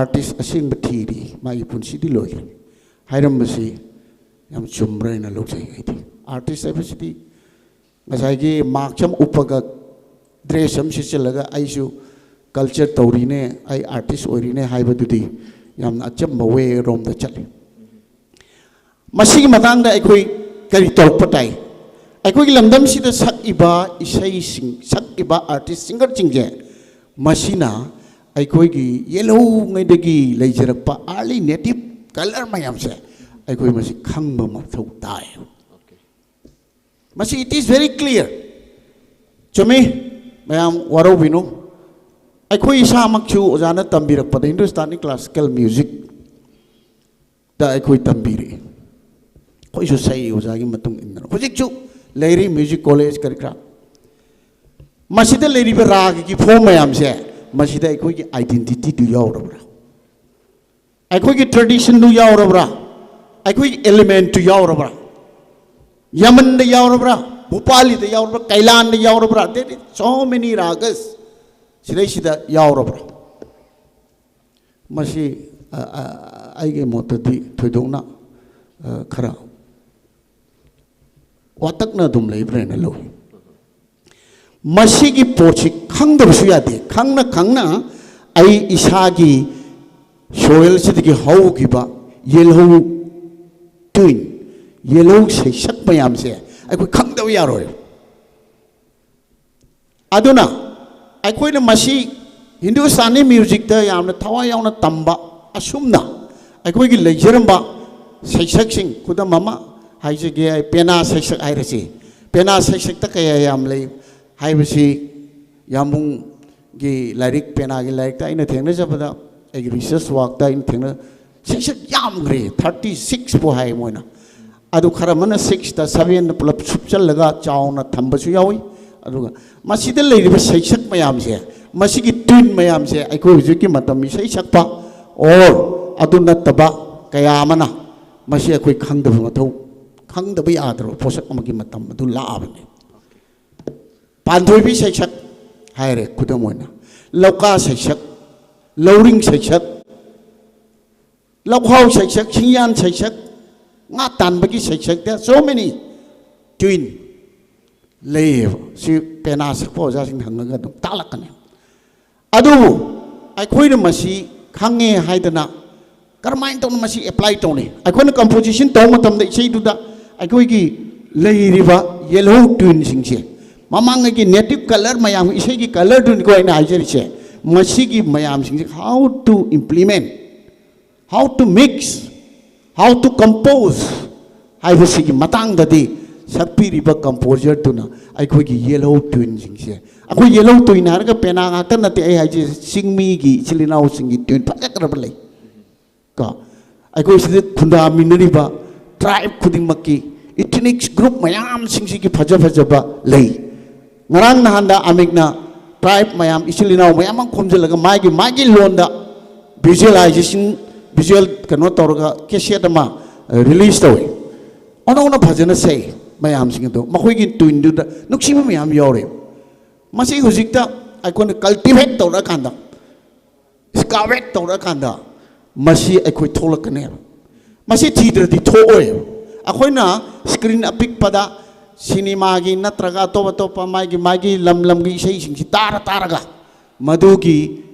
artist ꯑꯁꯦꯡꯕ ꯊꯤꯔꯤ, ꯃꯥꯒꯤ ꯄꯨꯟꯁꯤꯗꯤ ꯂꯣꯏꯈ꯭ꯔꯦ ꯍꯥꯏꯔꯝꯕꯁꯤ ꯌꯥꯝ ꯆꯨꯝꯕ꯭ꯔꯥ ꯍꯥꯏꯅ ꯂꯧꯖꯩ꯫ ꯑꯩꯗꯤ artist ꯍꯥꯏꯕꯁꯤꯗꯤ ꯉꯁꯥꯏꯒꯤ mask ꯑꯃ ꯎꯞꯄꯒ, dress ꯑꯃ ꯁꯦꯠꯆꯜꯂꯒ ꯑꯩꯁꯨ culture ꯇꯧꯔꯤꯅꯦ, ꯑꯩ artist ꯑꯣꯏꯔꯤꯅꯦ ꯍꯥꯏꯕꯗꯨꯗꯤ ꯌꯥꯝꯅ ꯑꯆꯝꯕ way ꯔꯣꯝꯗ ꯆꯠꯂꯤ꯫ ꯃꯁꯤꯒꯤ ꯃꯇꯥꯡꯗ ꯑꯩꯈꯣꯏ ꯀꯔꯤ ꯇꯧꯔꯛꯄ ꯇꯥꯏ? ꯑꯩꯈꯣꯏꯒꯤ ꯂꯝꯗꯝꯁꯤꯗ ꯁꯛꯏꯕ ꯏꯁꯩꯁꯤꯡ, ꯁꯛꯏꯕ artist singer ꯁꯤꯡꯁꯦ, ꯃꯁꯤꯅ ꯑꯩꯈꯣꯏꯒꯤ ꯌꯦꯜꯍꯧꯉꯩꯗꯒꯤ ꯂꯩꯖꯔꯛꯄ early native colour ꯃꯌꯥꯝꯁꯦ ꯑꯩꯈꯣꯏ ꯃꯁꯤ ꯈꯪꯕ ꯃꯊꯧ ꯇꯥꯏ꯫ ꯃꯁꯤ it is very clear꯫ ꯆꯨꯝꯃꯤ, ꯃꯌꯥꯝ ꯋꯥꯔꯧꯕꯤꯅꯨ꯫ ꯑꯩꯈꯣꯏ ꯏꯁꯥꯃꯛꯁꯨ ꯑꯣꯖꯥꯅ ꯇꯝꯕꯤꯔꯛꯄꯗ Hindustani classical music ꯇ ꯑꯩꯈꯣꯏ ꯇꯝꯕꯤꯔꯛꯏ꯫ ꯑꯩꯈꯣꯏꯁꯨ ꯁꯛꯏ ꯑꯣꯖꯥꯒꯤ ꯃꯇꯨꯡ ꯏꯟꯗꯅ꯫ ꯍꯧꯖꯤꯛꯁꯨ ꯂꯩꯔꯤ ꯃ꯭ꯌꯨꯖꯤꯛ ꯀꯣꯂꯦꯖ ꯀꯔꯤ ꯀꯔꯥ꯫ ꯃꯁꯤꯗ ꯂꯩꯔꯤꯕ ꯔꯥꯒꯒꯤ ꯐꯣꯝ ꯃꯌꯥꯝꯁꯦ, ꯃꯁꯤꯗ ꯑꯩꯈꯣꯏꯒꯤ ꯑꯥꯏꯗꯦꯟꯇꯤꯇꯤꯗꯨ ꯌꯥꯎꯔꯕ꯭ꯔꯥ? ꯑꯩꯈꯣꯏꯒꯤ ꯇ꯭ꯔꯦꯗꯤꯁꯟꯗꯨ ꯌꯥꯎꯔꯕ꯭ꯔꯥ? ꯑꯩꯈꯣꯏꯒꯤ ꯑꯦꯂꯤꯃꯦꯟꯠꯇꯨ ꯌꯥꯎꯔꯕ꯭ꯔꯥ? ꯌꯥꯃꯟꯗ ꯌꯥꯎꯔꯕ꯭ꯔꯥ? ꯚꯨꯄꯥꯂꯤꯗ ꯌꯥꯎꯔꯕ꯭ꯔꯥ? ꯀꯩꯂꯥꯟꯗ ꯌꯥꯎꯔꯕ꯭ꯔꯥ? There is so many ragas ꯁꯤꯗꯩꯁꯤꯗ ꯌꯥꯎꯔꯕ꯭ꯔꯥ? ꯃꯁꯤ, ꯑ, ꯑ, ꯑꯩꯒꯤ ꯃꯣꯠꯇꯗꯤ ꯊꯣꯏꯗꯣꯛꯅ, ꯑ, ꯈꯔ ꯋꯥꯇꯛꯅ ꯑꯗꯨꯝ ꯂꯩꯕ꯭ꯔꯥꯅ ꯂꯧꯏ꯫ ꯃꯁꯤꯒꯤ ꯄꯣꯠꯁꯤ ꯈꯪꯗꯕꯁꯨ ꯌꯥꯗꯦ꯫ ꯈꯪꯅ ꯈꯪꯅ ꯑꯩ ꯏꯁꯥꯒꯤ ꯁꯣꯏꯜꯁꯤꯗꯒꯤ ꯍꯧꯈꯤꯕ ꯌꯦꯜꯍꯧ ꯇ꯭ꯋꯤꯟ, ꯌꯦꯜꯍꯧ ꯁꯩꯁꯛ ꯃꯌꯥꯝꯁꯦ ꯑꯩꯈꯣꯏ ꯈꯪꯗꯕ ꯌꯥꯔꯣꯏ꯫ ꯑꯗꯨꯅ ꯑꯩꯈꯣꯏꯅ ꯃꯁꯤ ꯍꯤꯟꯗꯨꯁꯇꯥꯅꯤ ꯃ꯭ꯌꯨꯖꯤꯛꯇ ꯌꯥꯝꯅ ꯊꯋꯥꯏ ꯌꯥꯎꯅ ꯇꯝꯕ ꯑꯁꯨꯝꯅ ꯑꯩꯈꯣꯏꯒꯤ ꯂꯩꯖꯔꯝꯕ ꯁꯩꯁꯛꯁꯤꯡ, ꯈꯨꯗꯝ ꯑꯃ ꯍꯥꯏꯖꯒꯦ, ꯑꯩ ꯄꯦꯅꯥ ꯁꯩꯁꯛ ꯍꯥꯏꯔꯁꯤ꯫ ꯄꯦꯅꯥ ꯁꯩꯁꯛꯇ ꯀꯌꯥ ꯌꯥꯝ ꯂꯩ ꯍꯥꯏꯕꯁꯤ ꯌꯥꯝꯕꯨꯡꯒꯤ ꯂꯥꯏꯔꯤꯛ, ꯄꯦꯅꯥꯒꯤ ꯂꯥꯏꯔꯤꯛꯇ ꯑꯩꯅ ꯊꯦꯡꯅꯖꯕꯗ, ꯑꯩꯒꯤ ꯔꯤꯁꯔꯁ ꯋꯥꯔꯛꯇ ꯑꯩꯅ ꯊꯦꯡꯅ, ꯁꯩꯁꯛ ꯌꯥꯝꯈ꯭ꯔꯦ, ꯊꯥꯔꯇꯤ ꯁꯤꯛꯁ ꯐꯥꯎ ꯍꯥꯏ ꯃꯣꯏꯅ꯫ ꯑꯗꯨ ꯈꯔ ꯑꯃꯅ ꯁꯤꯛꯁꯇ, ꯁꯚꯦꯟꯗ ꯄꯨꯂꯞ ꯁꯨꯞꯆꯜꯂꯒ ꯆꯥꯎꯅ ꯊꯝꯕꯁꯨ ꯌꯥꯎꯏ꯫ ꯑꯗꯨꯒ ꯃꯁꯤꯗ ꯂꯩꯔꯤꯕ ꯁꯩꯁꯛ ꯃꯌꯥꯝꯁꯦ, ꯃꯁꯤꯒꯤ ꯇ꯭ꯌꯨꯟ ꯃꯌꯥꯝꯁꯦ ꯑꯩꯈꯣꯏ ꯍꯧꯖꯤꯛꯀꯤ ꯃꯇꯝ ꯏꯁꯩ ꯁꯛꯄ ꯑꯣꯔ ꯑꯗꯨ ꯅꯠꯇꯕ ꯀꯌꯥ ꯑꯃꯅ ꯃꯁꯤ ꯑꯩꯈꯣꯏ ꯈꯪꯗꯕ ꯃꯊꯧ, ꯈꯪꯗꯕ ꯌꯥꯗ꯭ꯔꯕ ꯄꯣꯠꯁꯛ ꯑꯃꯒꯤ ꯃꯇꯝ ꯑꯗꯨ ꯂꯥꯛꯑꯕꯅꯤ꯫ ꯄꯥꯟꯊꯣꯏꯕꯤ ꯁꯩꯁꯛ ꯍꯥꯏꯔꯦ ꯈꯨꯗꯝ ꯑꯣꯏꯅ, ꯂꯧꯀꯥ ꯁꯩꯁꯛ, ꯂꯧꯔꯤꯡ ꯁꯩꯁꯛ, ꯂꯧꯈꯥꯎ ꯁꯩꯁꯛ, ꯁꯤꯡꯌꯥꯟ ꯁꯩꯁꯛ, ꯉꯥ ꯇꯥꯟꯕꯒꯤ ꯁꯩꯁꯛꯇ so many ꯇ꯭ꯌꯨꯟ ꯂꯩꯌꯦꯕ꯫ ꯁꯤ ꯄꯦꯅꯥ ꯁꯛꯄ ꯑꯣꯖꯥꯁꯤꯡ ꯍꯪꯉꯒ ꯑꯗꯨꯝ ꯇꯥꯛꯂꯛꯀꯅꯤ꯫ ꯑꯗꯨꯕꯨ ꯑꯩꯈꯣꯏꯅ ꯃꯁꯤ ꯈꯪꯉꯦ ꯍꯥꯏꯗꯅ ꯀꯔꯝꯍꯥꯏꯅ ꯇꯧꯅ ꯃꯁꯤ ꯑꯦꯄ꯭ꯂꯥꯏ ꯇꯧꯅꯤ? ꯑꯩꯈꯣꯏꯅ ꯀꯝꯄꯣꯖꯤꯁꯟ ꯇꯧꯕ ꯃꯇꯝꯗ ꯏꯁꯩꯗꯨꯗ ꯑꯩꯈꯣꯏꯒꯤ ꯂꯩꯔꯤꯕ ꯌꯦꯜꯍꯧ ꯇ꯭ꯌꯨꯟꯁꯤꯡꯁꯦ, ꯃꯃꯥꯡꯉꯩꯒꯤ ꯅꯦꯇꯤꯚ ꯀꯂꯔ ꯃꯌꯥꯝ, ꯏꯁꯩꯒꯤ ꯀꯂꯔꯗꯨꯅꯤꯀꯣ ꯑꯩꯅ ꯍꯥꯏꯖꯔꯤꯁꯦ, ꯃꯁꯤꯒꯤ ꯃꯌꯥꯝꯁꯤꯡꯁꯦ how to implement, how to mix, how to compose ꯍꯥꯏꯕꯁꯤꯒꯤ ꯃꯇꯥꯡꯗꯗꯤ ꯁꯛꯄꯤꯔꯤꯕ ꯀꯝꯄꯣꯖꯔꯗꯨꯅ ꯑꯩꯈꯣꯏꯒꯤ ꯌꯦꯜꯍꯧ ꯇ꯭ꯌꯨꯟꯁꯤꯡꯁꯦ, ꯑꯩꯈꯣꯏ ꯌꯦꯜꯍꯧ ꯇ꯭ꯌꯨꯟ ꯍꯥꯏꯔꯒ ꯄꯦꯅꯥ ꯉꯥꯛꯇ ꯅꯠꯇꯦ ꯑꯩ ꯍꯥꯏꯁꯦ, ꯆꯤꯡꯃꯤꯒꯤ ꯏꯆꯤꯜ ꯏꯅꯥꯎꯁꯤꯡꯒꯤ ꯇ꯭ꯌꯨꯟ ꯐꯖꯈ꯭ꯔꯕ ꯂꯩ ꯀꯣ꯫ ꯑꯩꯈꯣꯏ ꯁꯤꯗ ꯈꯨꯟꯗꯥꯃꯤꯟꯅꯔꯤꯕ tribe ꯈꯨꯗꯤꯡꯃꯛꯀꯤ ethnics group ꯃꯌꯥꯝꯁꯤꯡꯁꯤꯒꯤ ꯐꯖ ꯐꯖꯕ ꯂꯩ꯫ ꯉꯔꯥꯡ ꯅꯍꯥꯟꯗ ꯑꯃꯤꯛꯅ tribe ꯃꯌꯥꯝ, ꯏꯆꯤꯜ ꯏꯅꯥꯎ ꯃꯌꯥꯝ ꯑꯃ ꯈꯣꯝꯖꯤꯜꯂꯒ ꯃꯥꯒꯤ ꯃꯥꯒꯤ ꯂꯣꯟꯗ visualization, visual ꯀꯩꯅꯣ ꯇꯧꯔꯒ cassette ꯑꯃ release ꯇꯧꯏ꯫ ꯑꯣꯟꯊꯣꯛꯅ ꯐꯖꯅ ꯁꯛꯏ ꯃꯌꯥꯝꯁꯤꯡ ꯑꯗꯣ, ꯃꯈꯣꯏꯒꯤ tuneꯗꯨꯗ ꯅꯨꯡꯁꯤꯕ ꯃꯌꯥꯝ ꯌꯥꯎꯔꯤ꯫ ꯃꯁꯤ ꯍꯧꯖꯤꯛꯇ ꯑꯩꯈꯣꯏꯅ cultivate ꯇꯧꯔꯛꯑꯀꯥꯟꯗ, excavate ꯇꯧꯔꯛꯑꯀꯥꯟꯗ ꯃꯁꯤ ꯑꯩꯈꯣꯏ ꯊꯣꯛꯂꯛꯀꯅꯦꯕ꯫ ꯃꯁꯤ ꯊꯤꯗ꯭ꯔꯗꯤ ꯊꯣꯛꯑꯣꯏꯕ꯫ ꯑꯩꯈꯣꯏꯅ screen ꯑꯄꯤꯛꯄꯗ ꯁꯤꯅꯦꯃꯥꯒꯤ ꯅꯠꯇ꯭ꯔꯒ ꯑꯇꯣꯞ ꯑꯇꯣꯞꯄ ꯃꯥꯒꯤ ꯃꯥꯒꯤ ꯂꯝ ꯂꯝꯒꯤ ꯏꯁꯩꯁꯤꯡꯁꯤ ꯇꯥꯔ ꯇꯥꯔꯒ ꯃꯗꯨꯒꯤ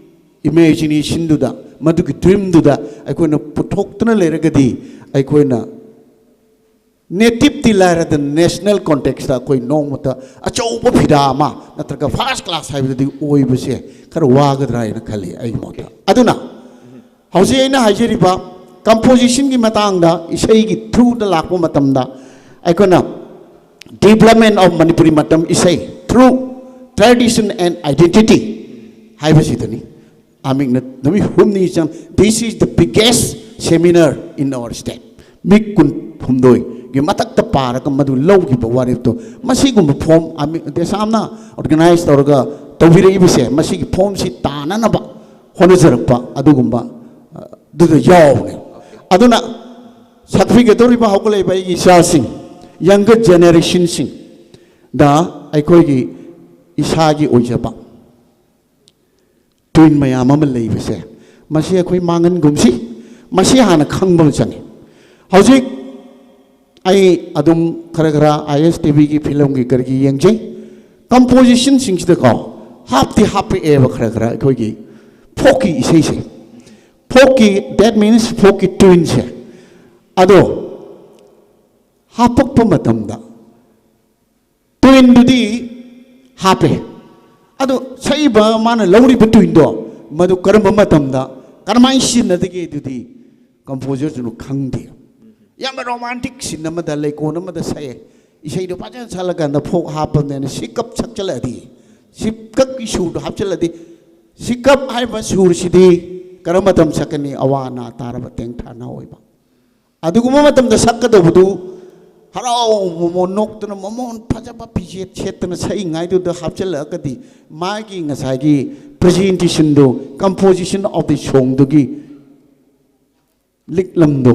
imaginationꯗꯨꯗ, ꯃꯗꯨꯒꯤ dreamꯗꯨꯗ ꯑꯩꯈꯣꯏꯅ ꯄꯨꯊꯣꯛꯇꯨꯅ ꯂꯩꯔꯒꯗꯤ ꯑꯩꯈꯣꯏꯅ native ꯇꯤ ꯂꯥꯏꯔꯗꯅ national context ꯇ ꯑꯩꯈꯣꯏ ꯅꯣꯡꯃꯇ ꯑꯆꯧꯕ ꯐꯤꯗꯥ ꯑꯃ ꯅꯠꯇ꯭ꯔꯒ first class ꯍꯥꯏꯕꯗꯨꯗꯤ ꯑꯣꯏꯕꯁꯦ ꯈꯔ ꯋꯥꯒꯗ꯭ꯔꯥ ꯍꯥꯏꯅ ꯈꯜꯂꯤ ꯑꯩꯒꯤ ꯃꯣꯠꯇ꯫ ꯑꯗꯨꯅ ꯍꯧꯖꯤꯛ ꯑꯩꯅ ꯍꯥꯏꯖꯔꯤꯕ compositionꯒꯤ ꯃꯇꯥꯡꯗ, ꯏꯁꯩꯒꯤ through ꯗ ꯂꯥꯛꯄ ꯃꯇꯝꯗ ꯑꯩꯈꯣꯏꯅ development of Manipuri ꯃꯇꯝ ꯏꯁꯩ through tradition and identity ꯍꯥꯏꯕꯁꯤꯗꯅꯤ꯫ ꯑꯃꯤꯛꯅ ꯅꯨꯃꯤꯠ ꯍꯨꯝꯅꯤ ꯆꯪ, this is the biggest seminar in our state꯫ ꯃꯤ ꯀꯨꯟꯍꯨꯝꯗꯣꯏꯒꯤ ꯃꯊꯛꯇ ꯄꯥꯔꯒ ꯃꯗꯨ ꯂꯧꯈꯤꯕ ꯋꯥꯔꯦꯞꯇꯣ, ꯃꯁꯤꯒꯨꯝꯕ form ꯑꯃꯤꯛ ꯗꯦꯁꯥꯝꯅ organize ꯇꯧꯔꯒ ꯇꯧꯕꯤꯔꯛꯏꯕꯁꯦ, ꯃꯁꯤꯒꯤ formꯁꯤ ꯇꯥꯅꯅꯕ ꯍꯣꯠꯅꯖꯔꯛꯄ ꯑꯗꯨꯒꯨꯝꯕ, ꯑ, ꯑꯗꯨꯗ ꯌꯥꯎꯕꯅꯦ꯫ ꯑꯗꯨꯅ ꯁꯛꯄꯤꯒꯗꯧꯔꯤꯕ ꯍꯧꯒꯠꯂꯛꯏꯕ ꯑꯩꯒꯤ ꯏꯆꯥꯁꯤꯡ, younger generationꯁꯤꯡꯗ ꯑꯩꯈꯣꯏꯒꯤ ꯏꯁꯥꯒꯤ ꯑꯣꯏꯖꯕ tune ꯃꯌꯥꯝ ꯑꯃ ꯂꯩꯕꯁꯦ, ꯃꯁꯤ ꯑꯩꯈꯣꯏ ꯃꯥꯡꯍꯟꯒꯨꯝꯁꯤ꯫ ꯃꯁꯤ ꯍꯥꯟꯅ ꯈꯪꯕ ꯑꯃ ꯆꯪꯉꯤ꯫ ꯍꯧꯖꯤꯛ ꯑꯩ ꯑꯗꯨꯝ ꯈꯔ ꯈꯔ ISTVꯒꯤ filmꯒꯤ ꯀꯔꯤꯒꯤ ꯌꯦꯡꯖꯩ꯫ Compositionꯁꯤꯡꯁꯤꯗꯀꯣ ꯍꯥꯞꯇꯤ ꯍꯥꯞꯄꯛꯑꯦꯕ ꯈꯔ ꯈꯔ ꯑꯩꯈꯣꯏꯒꯤ folkꯀꯤ ꯏꯁꯩꯁꯦ꯫ Folkꯀꯤ, that means folkꯀꯤ tuneꯁꯦ꯫ ꯑꯗꯣ ꯍꯥꯞꯄꯛꯄ ꯃꯇꯝꯗ tuneꯗꯨꯗꯤ ꯍꯥꯞꯄꯦ꯫ ꯑꯗꯣ ꯁꯛꯏꯕ ꯃꯥꯅ ꯂꯧꯔꯤꯕ tuneꯗꯣ ꯃꯗꯨ ꯀꯔꯝꯕ ꯃꯇꯝꯗ ꯀꯔꯝꯍꯥꯏꯅ ꯁꯤꯖꯤꯟꯅꯗꯒꯦ ꯑꯗꯨꯗꯤ composerꯗꯨꯅ ꯈꯪꯗꯦ꯫ ꯌꯥꯝꯅ romantic scene ꯑꯃꯗ ꯂꯩꯀꯣꯜ ꯑꯃꯗ ꯁꯛꯑꯦ꯫ ꯏꯁꯩꯗꯣ ꯐꯖꯅ ꯁꯛꯂꯀꯥꯟꯗ folk ꯍꯥꯞꯄꯅꯦꯅ ꯁꯤꯀꯞ ꯁꯛꯆꯜꯂꯛꯑꯗꯤ, ꯁꯤꯀꯞꯀꯤ ꯁꯨꯔꯗꯣ ꯍꯥꯞꯆꯜꯂꯗꯤ, ꯁꯤꯀꯞ ꯍꯥꯏꯕ ꯁꯨꯔꯁꯤꯗꯤ ꯀꯔꯝꯕ ꯃꯇꯝ ꯁꯛꯀꯅꯤ? ꯑꯋꯥ ꯑꯅꯥ ꯇꯥꯔꯕ ꯇꯦꯡꯊꯥꯅ ꯑꯣꯏꯕ꯫ ꯑꯗꯨꯒꯨꯝꯕ ꯃꯇꯝꯗ ꯁꯛꯀꯗꯧꯕꯗꯨ ꯍꯔꯥꯎ ꯃꯃꯣꯟ ꯅꯣꯛꯇꯅ ꯃꯃꯣꯟ ꯐꯖꯕ ꯐꯤꯖꯦꯠ ꯁꯦꯠꯇꯅ ꯁꯛꯏꯉꯥꯏꯗꯨꯗ ꯍꯥꯞꯆꯤꯜꯂꯛꯑꯒꯗꯤ ꯃꯥꯒꯤ ꯉꯁꯥꯏꯒꯤ presentation do, composition of the song ꯗꯨꯒꯤ ꯂꯤꯛꯂꯝꯗꯣ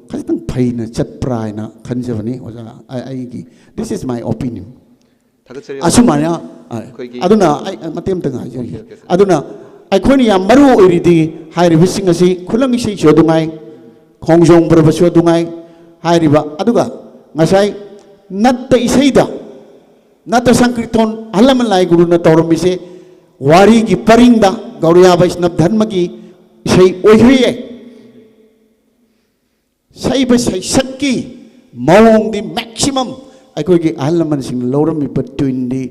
ꯈꯖꯤꯛꯇꯪ ꯐꯩꯅ ꯆꯠꯄ꯭ꯔꯥ ꯍꯥꯏꯅ ꯈꯟꯖꯕꯅꯤ ꯑꯣꯖꯥ꯫ ꯑꯩ-, ꯑꯩꯒꯤ, this is my opinion꯫ ꯊꯥꯒꯠꯆꯔꯤ꯫ ꯑꯁꯨꯃꯥꯏꯅ ꯑ, ꯑꯩꯈꯣꯏꯒꯤ ꯑꯗꯨꯅ ꯑꯩ ꯃꯇꯦꯛ ꯑꯃꯇ ꯉꯥꯏꯖꯔꯤ꯫ Okay, okay, sir. ꯑꯗꯨꯅ ꯑꯩꯈꯣꯏꯅ ꯌꯥꯝ ꯃꯔꯨ ꯑꯣꯏꯔꯤꯗꯤ ꯍꯥꯏꯔꯤꯕꯁꯤꯡ ꯑꯁꯤ ꯈꯨꯂꯪ ꯏꯁꯩꯁꯨ ꯑꯗꯨꯉꯥꯏ, ꯈꯣꯡꯖꯣꯝ ꯄꯔꯕꯁꯨ ꯑꯗꯨꯉꯥꯏ ꯍꯥꯏꯔꯤꯕ, ꯑꯗꯨꯒ ꯉꯁꯥꯏ ꯅꯠꯇ ꯏꯁꯩꯗ, ꯅꯠꯇ ꯁꯪꯀ꯭ꯔꯤꯇꯣꯟ ꯑꯍꯜ ꯂꯃꯟ ꯂꯥꯏ ꯒꯨꯔꯨꯅ ꯇꯧꯔꯝꯃꯤꯁꯦ ꯋꯥꯔꯤꯒꯤ ꯄꯔꯤꯡꯗ ꯒꯧꯔꯤꯌꯥ ꯕꯩꯁꯅꯕ ꯙꯔꯃꯒꯤ ꯏꯁꯩ ꯑꯣꯏꯈ꯭ꯔꯤꯌꯦ꯫ ꯁꯩꯕ ꯁꯩꯁꯛꯀꯤ ꯃꯑꯣꯡꯗꯤ maximum ꯑꯩꯈꯣꯏꯒꯤ ꯑꯍꯜ ꯂꯃꯟꯁꯤꯡꯅ ꯂꯧꯔꯝꯃꯤꯕ ꯇ꯭ꯌꯨꯟꯗꯤ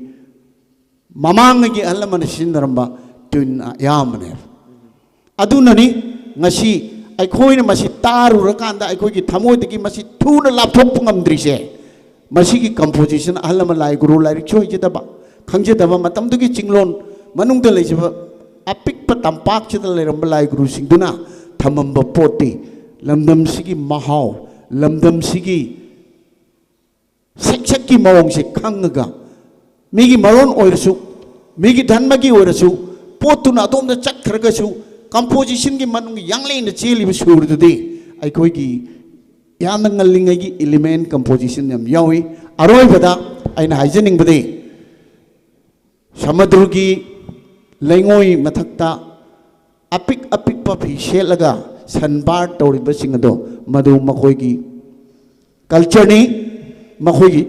ꯃꯃꯥꯡꯉꯩꯒꯤ ꯑꯍꯜ ꯂꯃꯟꯅ ꯁꯤꯖꯤꯟꯅꯔꯝꯕ ꯇ꯭ꯌꯨꯟ ꯑꯌꯥꯝꯕꯅꯦꯕ꯫ ꯑꯗꯨꯅꯅꯤ ꯉꯁꯤ ꯑꯩꯈꯣꯏꯅ ꯃꯁꯤ ꯇꯥꯔꯨꯔꯀꯥꯟꯗ ꯑꯩꯈꯣꯏꯒꯤ ꯊꯃꯣꯏꯗꯒꯤ ꯃꯁꯤ ꯊꯨꯅ ꯂꯥꯞꯊꯣꯛꯄ ꯉꯝꯗ꯭ꯔꯤꯁꯦ꯫ ꯃꯁꯤꯒꯤ composition ꯑꯍꯜ ꯂꯃꯟ ꯂꯥꯏ ꯒꯨꯔꯨ ꯂꯥꯏꯔꯤꯛꯁꯨ ꯍꯩꯖꯗꯕ, ꯈꯪꯖꯗꯕ ꯃꯇꯝꯗꯨꯒꯤ ꯆꯤꯡꯂꯣꯟ ꯃꯅꯨꯡꯗ ꯂꯩꯖꯕ ꯑꯄꯤꯛꯄ ꯇꯝꯄꯥꯛꯁꯤꯗ ꯂꯩꯔꯝꯕ ꯂꯥꯏ ꯒꯨꯔꯨꯁꯤꯡꯗꯨꯅ ꯊꯝꯃꯝꯕ ꯄꯣꯠꯇꯤ ꯂꯝꯗꯝꯁꯤꯒꯤ ꯃꯍꯥꯎ, ꯂꯝꯗꯝꯁꯤꯒꯤ ꯁꯩꯁꯛꯀꯤ ꯃꯑꯣꯡꯁꯦ ꯈꯪꯉꯒ ꯃꯤꯒꯤ ꯃꯔꯣꯟ ꯑꯣꯏꯔꯁꯨ, ꯃꯤꯒꯤ ꯙꯔꯃꯒꯤ ꯑꯣꯏꯔꯁꯨ, ꯄꯣꯠꯇꯨꯅ ꯑꯗꯣꯝꯗ ꯆꯠꯈ꯭ꯔꯒꯁꯨ composition ꯒꯤ ꯃꯅꯨꯡꯒꯤ ꯌꯥꯡꯂꯦꯟꯗ ꯆꯦꯜꯂꯤꯕ ꯁꯨꯔꯗꯨꯗꯤ ꯑꯩꯈꯣꯏꯒꯤ ꯌꯥꯝꯅ ꯉꯜꯂꯤꯉꯩꯒꯤ element composition ꯌꯥꯝ ꯌꯥꯎꯏ꯫ ꯑꯔꯣꯏꯕꯗ ꯑꯩꯅ ꯍꯥꯏꯖꯅꯤꯡꯕꯗꯤ ꯁꯃꯨꯗ꯭ꯔꯒꯤ ꯂꯩꯉꯣꯏ ꯃꯊꯛꯇ ꯑꯄꯤꯛ ꯑꯄꯤꯛꯄ ꯐꯤ ꯁꯦꯠꯂꯒ ꯁꯟꯕꯥꯔ ꯇꯧꯔꯤꯕꯁꯤꯡ ꯑꯗꯣ ꯃꯗꯨ ꯃꯈꯣꯏꯒꯤ culture ꯅꯤ, ꯃꯈꯣꯏꯒꯤ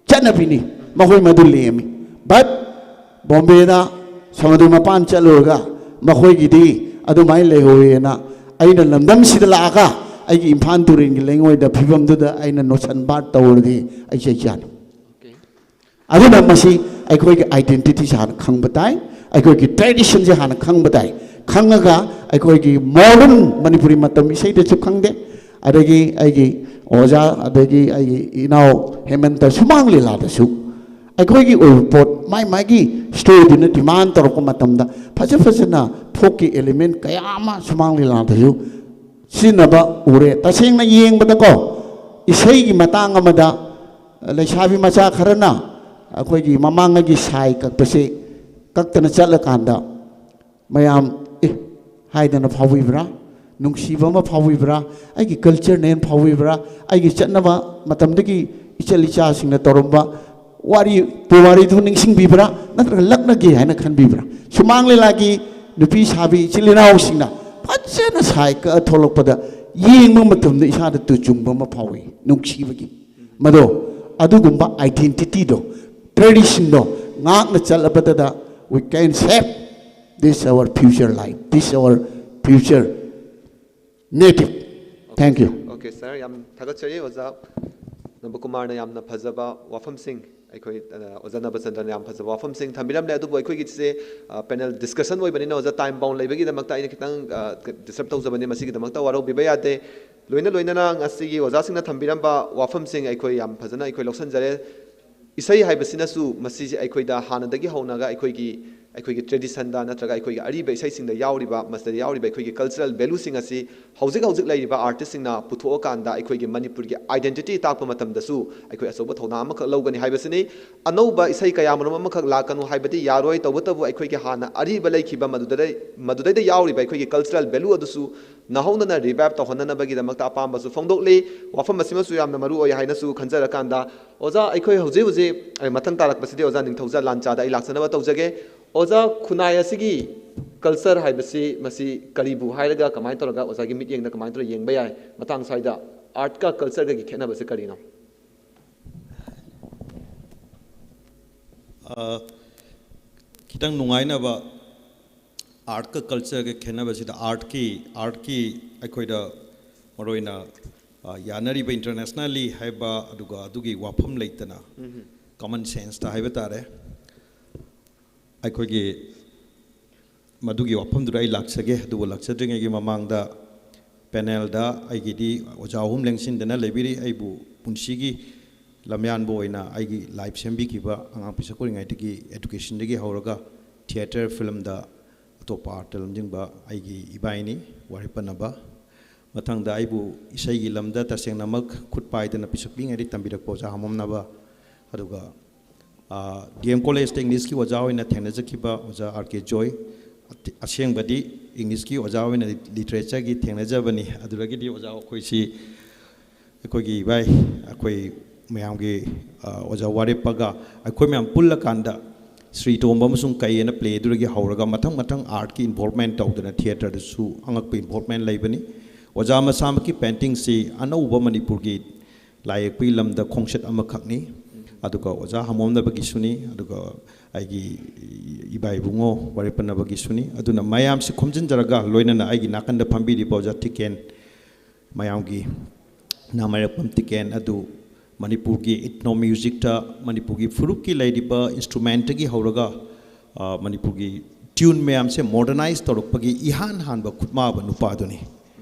ꯆꯠꯅꯕꯤꯅꯤ, ꯃꯈꯣꯏ ꯃꯗꯨ ꯂꯦꯝꯃꯤ꯫ But ꯕꯣꯝꯕꯦꯗ ꯁꯃꯨꯗ꯭ꯔ ꯃꯄꯥꯟ ꯆꯠꯂꯨꯔꯒ ꯃꯈꯣꯏꯒꯤꯗꯤ ꯑꯗꯨꯃꯥꯏꯅ ꯂꯩꯍꯧꯋꯦꯅ ꯑꯩꯅ ꯂꯝꯗꯝꯁꯤꯗ ꯂꯥꯛꯑꯒ ꯑꯩꯒꯤ ꯏꯝꯐꯥꯜ ꯇꯨꯔꯦꯜꯒꯤ ꯂꯩꯉꯣꯏꯗ ꯐꯤꯕꯝꯗꯨꯗ ꯑꯩꯅ ꯅꯣꯠꯁꯟ ꯕꯥꯔ ꯇꯧꯔꯗꯤ ꯑꯩ ꯆꯩ ꯆꯥꯅꯤ꯫ ꯑꯗꯨꯅ ꯃꯁꯤ ꯑꯩꯈꯣꯏꯒꯤ identity ꯁꯦ ꯍꯥꯟꯅ ꯈꯪꯕ ꯇꯥꯏ, ꯑꯩꯈꯣꯏꯒꯤ tradition ꯁꯦ ꯍꯥꯟꯅ ꯈꯪꯕ ꯇꯥꯏ꯫ ꯈꯪꯉꯒ ꯑꯩꯈꯣꯏꯒꯤ modern ꯃꯅꯤꯄꯨꯔꯤ ꯃꯇꯝ ꯏꯁꯩꯗꯁꯨ ꯈꯪꯗꯦ, ꯑꯗꯒꯤ ꯑꯩꯒꯤ ꯑꯣꯖꯥ, ꯑꯗꯒꯤ ꯑꯩꯒꯤ ꯏꯅꯥꯎ ꯍꯦꯃꯟꯇ ꯁꯨꯃꯥꯡ ꯂꯤꯂꯥꯗꯁꯨ ꯑꯩꯈꯣꯏꯒꯤ ꯑꯣꯏꯕ ꯄꯣꯠ ꯃꯥꯏ ꯃꯥꯒꯤ ꯁ꯭ꯇꯣꯔꯤꯗꯨꯅ ꯗꯤꯃꯥꯟ ꯇꯧꯔꯛꯄ ꯃꯇꯝꯗ ꯐꯖ ꯐꯖꯅ ꯐꯣꯛꯀꯤ ꯑꯦꯂꯤꯃꯦꯟ ꯀꯌꯥ ꯑꯃ ꯁꯨꯃꯥꯡ ꯂꯤꯂꯥꯗꯁꯨ ꯁꯤꯖꯤꯟꯅꯕ ꯎꯔꯦ꯫ ꯇꯁꯦꯡꯅ ꯌꯦꯡꯕꯗꯀꯣ, ꯏꯁꯩꯒꯤ ꯃꯇꯥꯡ ꯑꯃꯗ ꯂꯩꯁꯥꯕꯤ ꯃꯆꯥ ꯈꯔꯅ ꯑꯩꯈꯣꯏꯒꯤ ꯃꯃꯥꯡꯉꯩꯒꯤ ꯁꯥꯏ ꯀꯛꯄꯁꯦ ꯀꯛꯇꯅ ꯆꯠꯂꯀꯥꯟꯗ ꯃꯌꯥꯝ ꯑꯦ ꯍꯥꯏꯗꯅ ꯐꯥꯎꯕꯤꯕ꯭ꯔꯥ? ꯅꯨꯡꯁꯤꯕ ꯑꯃ ꯐꯥꯎꯕꯤꯕ꯭ꯔꯥ? ꯑꯩꯒꯤ ꯀꯜꯆꯔꯅꯦꯅ ꯐꯥꯎꯕꯤꯕ꯭ꯔꯥ? ꯑꯩꯒꯤ ꯆꯠꯅꯕ ꯃꯇꯝꯗꯒꯤ ꯏꯆꯜ ꯏꯆꯥꯁꯤꯡꯅ ꯇꯧꯔꯝꯕ ꯋꯥꯔꯤ ꯄꯨꯋꯥꯔꯤꯗꯨ ꯅꯤꯡꯁꯤꯡꯕꯤꯕ꯭ꯔꯥ? ꯅꯠꯇ꯭ꯔꯒ ꯂꯛꯅꯒꯦ ꯍꯥꯏꯅ ꯈꯟꯕꯤꯕ꯭ꯔꯥ? ꯁꯨꯃꯥꯡ ꯂꯤꯂꯥꯒꯤ ꯅꯨꯄꯤ ꯁꯥꯕꯤ ꯏꯆꯤꯜ ꯏꯅꯥꯎꯁꯤꯡꯅ ꯐꯖꯅ ꯁꯥꯏ ꯀꯛꯑ ꯊꯣꯛꯂꯛꯄꯗ ꯌꯦꯡꯕ ꯃꯇꯝꯗ ꯏꯁꯥꯗ ꯇꯨ ꯆꯨꯡꯕ ꯑꯃ ꯐꯥꯎꯏ, ꯅꯨꯡꯁꯤꯕꯒꯤ꯫ ꯃꯗꯣ, ꯑꯗꯨꯒꯨꯝꯕ ꯑꯥꯏꯗꯦꯟꯇꯤꯇꯤꯗꯣ, ꯇ꯭ꯔꯦꯗꯤꯁꯟꯗꯣ ꯉꯥꯛꯅ ꯆꯠꯂꯕꯗꯗ we can save this our future life, this our future native. Thank you. Okay, sir, ꯌꯥꯝ ꯊꯥꯒꯠꯆꯔꯤ ꯑꯣꯖꯥ ꯅꯕꯀꯨꯃꯥꯔꯅ ꯌꯥꯝꯅ ꯐꯖꯕ ꯋꯥꯐꯝꯁꯤꯡ, ꯑꯩꯈꯣꯏ ꯑ, ꯑꯣꯖꯥ ꯅꯕꯆꯟꯗ꯭ꯔꯅ ꯌꯥꯝ ꯐꯖꯕ ꯋꯥꯐꯝꯁꯤꯡ ꯊꯝꯕꯤꯔꯝꯂꯦ꯫ ꯑꯗꯨꯕꯨ ꯑꯩꯈꯣꯏꯒꯤꯁꯦ ꯄꯦꯅꯦꯜ ꯗꯤꯁꯀꯁꯟ ꯑꯣꯏꯕꯅꯤꯅ ꯑꯣꯖꯥ, ꯇꯥꯏꯝ ꯕꯥꯎꯟ ꯂꯩꯕꯒꯤꯗꯃꯛꯇ ꯑꯩꯅ ꯈꯤꯇꯪ ꯗꯤꯁꯇꯔꯕ ꯇꯧꯖꯕꯅꯤ, ꯃꯁꯤꯒꯤꯗꯃꯛꯇ ꯋꯥꯔꯧꯕꯤꯕ ꯌꯥꯗꯦ꯫ ꯂꯣꯏꯅ ꯂꯣꯏꯅꯅ ꯉꯁꯤꯒꯤ ꯑꯣꯖꯥꯁꯤꯡꯅ ꯊꯝꯕꯤꯔꯝꯕ ꯋꯥꯐꯝꯁꯤꯡ ꯑꯩꯈꯣꯏ ꯌꯥꯝ ꯐꯖꯅ ꯑꯩꯈꯣꯏ ꯂꯧꯁꯤꯟꯖꯔꯦ꯫ ꯏꯁꯩ ꯍꯥꯏꯕꯁꯤꯅꯁꯨ ꯃꯁꯤꯁꯦ ꯑꯩꯈꯣꯏꯗ ꯍꯥꯟꯅꯗꯒꯤ ꯍꯧꯅꯒ ꯑꯩꯈꯣꯏꯒꯤ, ꯑꯩꯈꯣꯏꯒꯤ ꯇ꯭ꯔꯦꯗꯤꯁꯟꯗ ꯅꯠꯇ꯭ꯔꯒ ꯑꯩꯈꯣꯏꯒꯤ ꯑꯔꯤꯕ ꯏꯁꯩꯁꯤꯡꯗ ꯌꯥꯎꯔꯤꯕ, ꯃꯁꯤꯗ ꯌꯥꯎꯔꯤꯕ ꯑꯩꯈꯣꯏꯒꯤ ꯀꯜꯆꯔꯦꯜ ꯚꯦꯂꯨꯁꯤꯡ ꯑꯁꯤ ꯍꯧꯖꯤꯛ ꯍꯧꯖꯤꯛ ꯂꯩꯔꯤꯕ ꯑꯥꯔꯇꯤꯁꯁꯤꯡꯅ ꯄꯨꯊꯣꯛꯑꯀꯥꯟꯗ ꯑꯩꯈꯣꯏꯒꯤ ꯃꯅꯤꯄꯨꯔꯒꯤ ꯑꯥꯏꯗꯦꯟꯇꯤꯇꯤ ꯇꯥꯛꯄ ꯃꯇꯝꯗꯁꯨ ꯑꯩꯈꯣꯏ ꯑꯆꯧꯕ ꯊꯧꯗꯥꯡ ꯑꯃꯈꯛ ꯂꯧꯒꯅꯤ ꯍꯥꯏꯕꯁꯤꯅꯤ꯫ ꯑꯅꯧꯕ ꯏꯁꯩ ꯀꯌꯥ ꯃꯔꯨꯝ ꯑꯃꯈꯛ ꯂꯥꯛꯀꯅꯨ ꯍꯥꯏꯕꯗꯤ ꯌꯥꯔꯣꯏ, ꯇꯧꯕꯇꯕꯨ ꯑꯩꯈꯣꯏꯒꯤ ꯍꯥꯟꯅ ꯑꯔꯤꯕ ꯂꯩꯈꯤꯕ ꯃꯗꯨꯗꯩ, ꯃꯗꯨꯗꯩꯗ ꯌꯥꯎꯔꯤꯕ ꯑꯩꯈꯣꯏꯒꯤ ꯀꯜꯆꯔꯦꯜ ꯚꯦꯂꯨ ꯑꯗꯨꯁꯨ ꯅꯧꯍꯧꯅꯅ ꯔꯤꯚꯥꯏꯞ ꯇꯧꯍꯟꯅꯅꯕꯒꯤꯗꯃꯛꯇ ꯑꯄꯥꯝꯕꯁꯨ ꯐꯣꯡꯗꯣꯛꯂꯤ꯫ ꯋꯥꯐꯝ ꯑꯁꯤꯃꯁꯨ ꯌꯥꯝꯅ ꯃꯔꯨ ꯑꯣꯏ ꯍꯥꯏꯅꯁꯨ ꯈꯟꯖꯔꯀꯥꯟꯗ, ꯑꯣꯖꯥ, ꯑꯩꯈꯣꯏ ꯍꯧꯖꯤꯛ ꯍꯧꯖꯤꯛ, ꯑꯩ ꯃꯊꯪ ꯇꯥꯔꯛꯄꯁꯤꯗꯤ ꯑꯣꯖꯥ ꯅꯤꯡꯊꯧꯖ ꯂꯥꯟꯆꯥꯗ ꯑꯩ ꯂꯥꯛꯆꯅꯕ ꯇꯧꯖꯒꯦ꯫ ꯑꯣꯖꯥ, ꯈꯨꯟꯅꯥꯏ ꯑꯁꯤꯒꯤ ꯀꯜꯆꯔ ꯍꯥꯏꯕꯁꯤ ꯃꯁꯤ ꯀꯔꯤꯕꯨ ꯍꯥꯏꯔꯒ, ꯀꯃꯥꯏꯅ ꯇꯧꯔꯒ ꯑꯣꯖꯥꯒꯤ ꯃꯤꯠꯌꯦꯡꯗ ꯀꯃꯥꯏꯅ ꯇꯧꯔꯒ ꯌꯦꯡꯕ ꯌꯥꯏ? ꯃꯇꯥꯡ ꯁ꯭ꯋꯥꯏꯗ ꯑꯥꯔꯠꯀ ꯀꯜꯆꯔꯒꯒꯤ ꯈꯦꯠꯅꯕꯁꯤ ꯀꯔꯤꯅꯣ? ꯑ, ꯈꯤꯇꯪ ꯅꯨꯡꯉꯥꯏꯅꯕ ꯑꯥꯔꯠꯀ ꯀꯜꯆꯔꯒ ꯈꯦꯠꯅꯕꯁꯤꯗ ꯑꯥꯔꯠꯀꯤ, ꯑꯥꯔꯠꯀꯤ ꯑꯩꯈꯣꯏꯗ ꯃꯔꯨꯑꯣꯏꯅ, ꯑ, ꯌꯥꯅꯔꯤꯕ ꯏꯟꯇꯔꯅꯦꯁꯅꯦꯜꯂꯤ ꯍꯥꯏꯕ, ꯑꯗꯨꯒ ꯑꯗꯨꯒꯤ ꯋꯥꯐꯝ ꯂꯩꯇꯅ ꯀꯃꯟ ꯁꯦꯟꯁꯇ ꯍꯥꯏꯕ ꯇꯥꯔꯦ, ꯑꯩꯈꯣꯏꯒꯤ ꯃꯗꯨꯒꯤ ꯋꯥꯐꯝꯗꯨꯗ ꯑꯩ ꯂꯥꯛꯆꯒꯦ꯫ ꯑꯗꯨꯕꯨ ꯂꯥꯛꯆꯗ꯭ꯔꯤꯉꯩꯒꯤ ꯃꯃꯥꯡꯗ ꯄꯦꯅꯦꯜꯗ ꯑꯩꯒꯤꯗꯤ ꯑꯣꯖꯥ ꯑꯍꯨꯝ ꯂꯦꯡꯁꯤꯟꯗꯅ ꯂꯩꯕꯤꯔꯤ꯫ ꯑꯩꯕꯨ ꯄꯨꯟꯁꯤꯒꯤ ꯂꯝꯌꯥꯟꯕ ꯑꯣꯏꯅ ꯑꯩꯒꯤ ꯂꯥꯏꯐ ꯁꯦꯝꯕꯤꯈꯤꯕ ꯑꯉꯥꯡ ꯄꯤꯁꯛ ꯄꯤꯛꯂꯤꯉꯩꯗꯒꯤ educationꯗꯒꯤ ꯍꯧꯔꯒ theatre filmꯗ ꯑꯇꯣꯞꯄ artꯇ ꯂꯝꯖꯤꯡꯕ ꯑꯩꯒꯤ ꯏꯕꯥꯏꯅꯤ ꯋꯥꯔꯦꯄꯅꯕ꯫ ꯃꯊꯪꯗ ꯑꯩꯕꯨ ꯏꯁꯩꯒꯤ ꯂꯝꯗ ꯇꯁꯦꯡꯅꯃꯛ ꯈꯨꯠ ꯄꯥꯏꯗꯅ ꯄꯤꯁꯛ ꯄꯤꯛꯂꯤꯉꯩꯗꯒꯤ ꯇꯝꯕꯤꯔꯛꯄ ꯑꯣꯖꯥ ꯍꯥꯃꯣꯝꯅꯕ, ꯑꯗꯨꯒ ꯗꯤ ꯑꯦꯝ ꯀꯣꯂꯦꯖꯇ ꯏꯪꯂꯤꯁꯀꯤ ꯑꯣꯖꯥ ꯑꯣꯏꯅ ꯊꯦꯡꯅꯖꯈꯤꯕ ꯑꯣꯖꯥ ꯑꯥꯔ ꯀꯦ ꯖꯣꯏ꯫ ꯑꯁꯦꯡꯕꯗꯤ ꯏꯪꯂꯤꯁꯀꯤ ꯑꯣꯖꯥ ꯑꯣꯏꯅ ꯂꯤꯇꯔꯦꯆꯔꯒꯤ ꯊꯦꯡꯅꯖꯕꯅꯤ꯫ ꯑꯗꯨꯗꯒꯤꯗꯤ ꯑꯣꯖꯥ ꯑꯩꯈꯣꯏꯁꯤ, ꯑꯩꯈꯣꯏꯒꯤ ꯏꯕꯥꯏ, ꯑꯩꯈꯣꯏ ꯃꯌꯥꯝꯒꯤ, ꯑ, ꯑꯣꯖꯥ ꯋꯥꯔꯦꯞꯄꯒ ꯑꯩꯈꯣꯏ ꯃꯌꯥꯝ ꯄꯨꯜꯂꯀꯥꯟꯗ ꯁ꯭ꯔꯤ ꯇꯣꯝꯕ ꯑꯃꯁꯨꯡ ꯀꯩ ꯑꯅ ꯄ꯭ꯂꯦꯗꯨꯗꯒꯤ ꯍꯧꯔꯒ ꯃꯊꯪ ꯃꯊꯪ ꯑꯥꯔꯠꯀꯤ ꯏꯟꯚꯣꯜꯞꯃꯦꯟ ꯇꯧꯗꯅ ꯊꯤꯌꯦꯇꯔꯗꯁꯨ ꯑꯉꯛꯄ ꯏꯟꯚꯣꯜꯞꯃꯦꯟ ꯂꯩꯕꯅꯤ꯫ ꯑꯣꯖꯥ ꯃꯁꯥꯃꯛꯀꯤ ꯄꯦꯟꯇꯤꯡꯁꯤ ꯑꯅꯧꯕ ꯃꯅꯤꯄꯨꯔꯒꯤ ꯂꯥꯏ ꯌꯦꯛꯄꯒꯤ ꯂꯝꯗ ꯈꯣꯡꯆꯠ ꯑꯃꯈꯛꯅꯤ꯫ ꯑꯗꯨꯒ ꯑꯣꯖꯥ ꯍꯥꯃꯣꯝꯅꯕꯒꯤꯁꯨꯅꯤ, ꯑꯗꯨꯒ ꯑꯩꯒꯤ ꯏꯕꯥ ꯏꯕꯨꯡꯉꯣ ꯋꯥꯔꯦꯞꯄꯅꯕꯒꯤꯁꯨꯅꯤ꯫ ꯑꯗꯨꯅ ꯃꯌꯥꯝꯁꯤ ꯈꯣꯝꯖꯤꯟꯖꯔꯒ, ꯂꯣꯏꯅꯅ ꯑꯩꯒꯤ ꯅꯥꯀꯟꯗ ꯐꯝꯕꯤꯔꯤꯕ ꯑꯣꯖꯥ ꯇꯤꯀꯦꯟ, ꯃꯌꯥꯝꯒꯤ ꯅꯥꯃꯥꯏꯔꯛꯄꯝ ꯇꯤꯀꯦꯟ ꯑꯗꯨ ꯃꯅꯤꯄꯨꯔꯒꯤ ꯏꯊꯅꯣ ꯃ꯭ꯌꯨꯖꯤꯛꯇ, ꯃꯅꯤꯄꯨꯔꯒꯤ ꯐꯨꯔꯨꯞꯀꯤ ꯂꯩꯔꯤꯕ ꯏꯟꯁꯇ꯭ꯔꯨꯃꯦꯟꯇꯒꯤ ꯍꯧꯔꯒ, ꯑ, ꯃꯅꯤꯄꯨꯔꯒꯤ ꯇ꯭ꯌꯨꯟ ꯃꯌꯥꯝꯁꯦ ꯃꯣꯗꯔꯅꯥꯏꯖ ꯇꯧꯔꯛꯄꯒꯤ ꯏꯍꯥꯟ ꯍꯥꯟꯕ ꯈꯨꯠꯃꯥꯕ ꯅꯨꯄꯥꯗꯨꯅꯤ꯫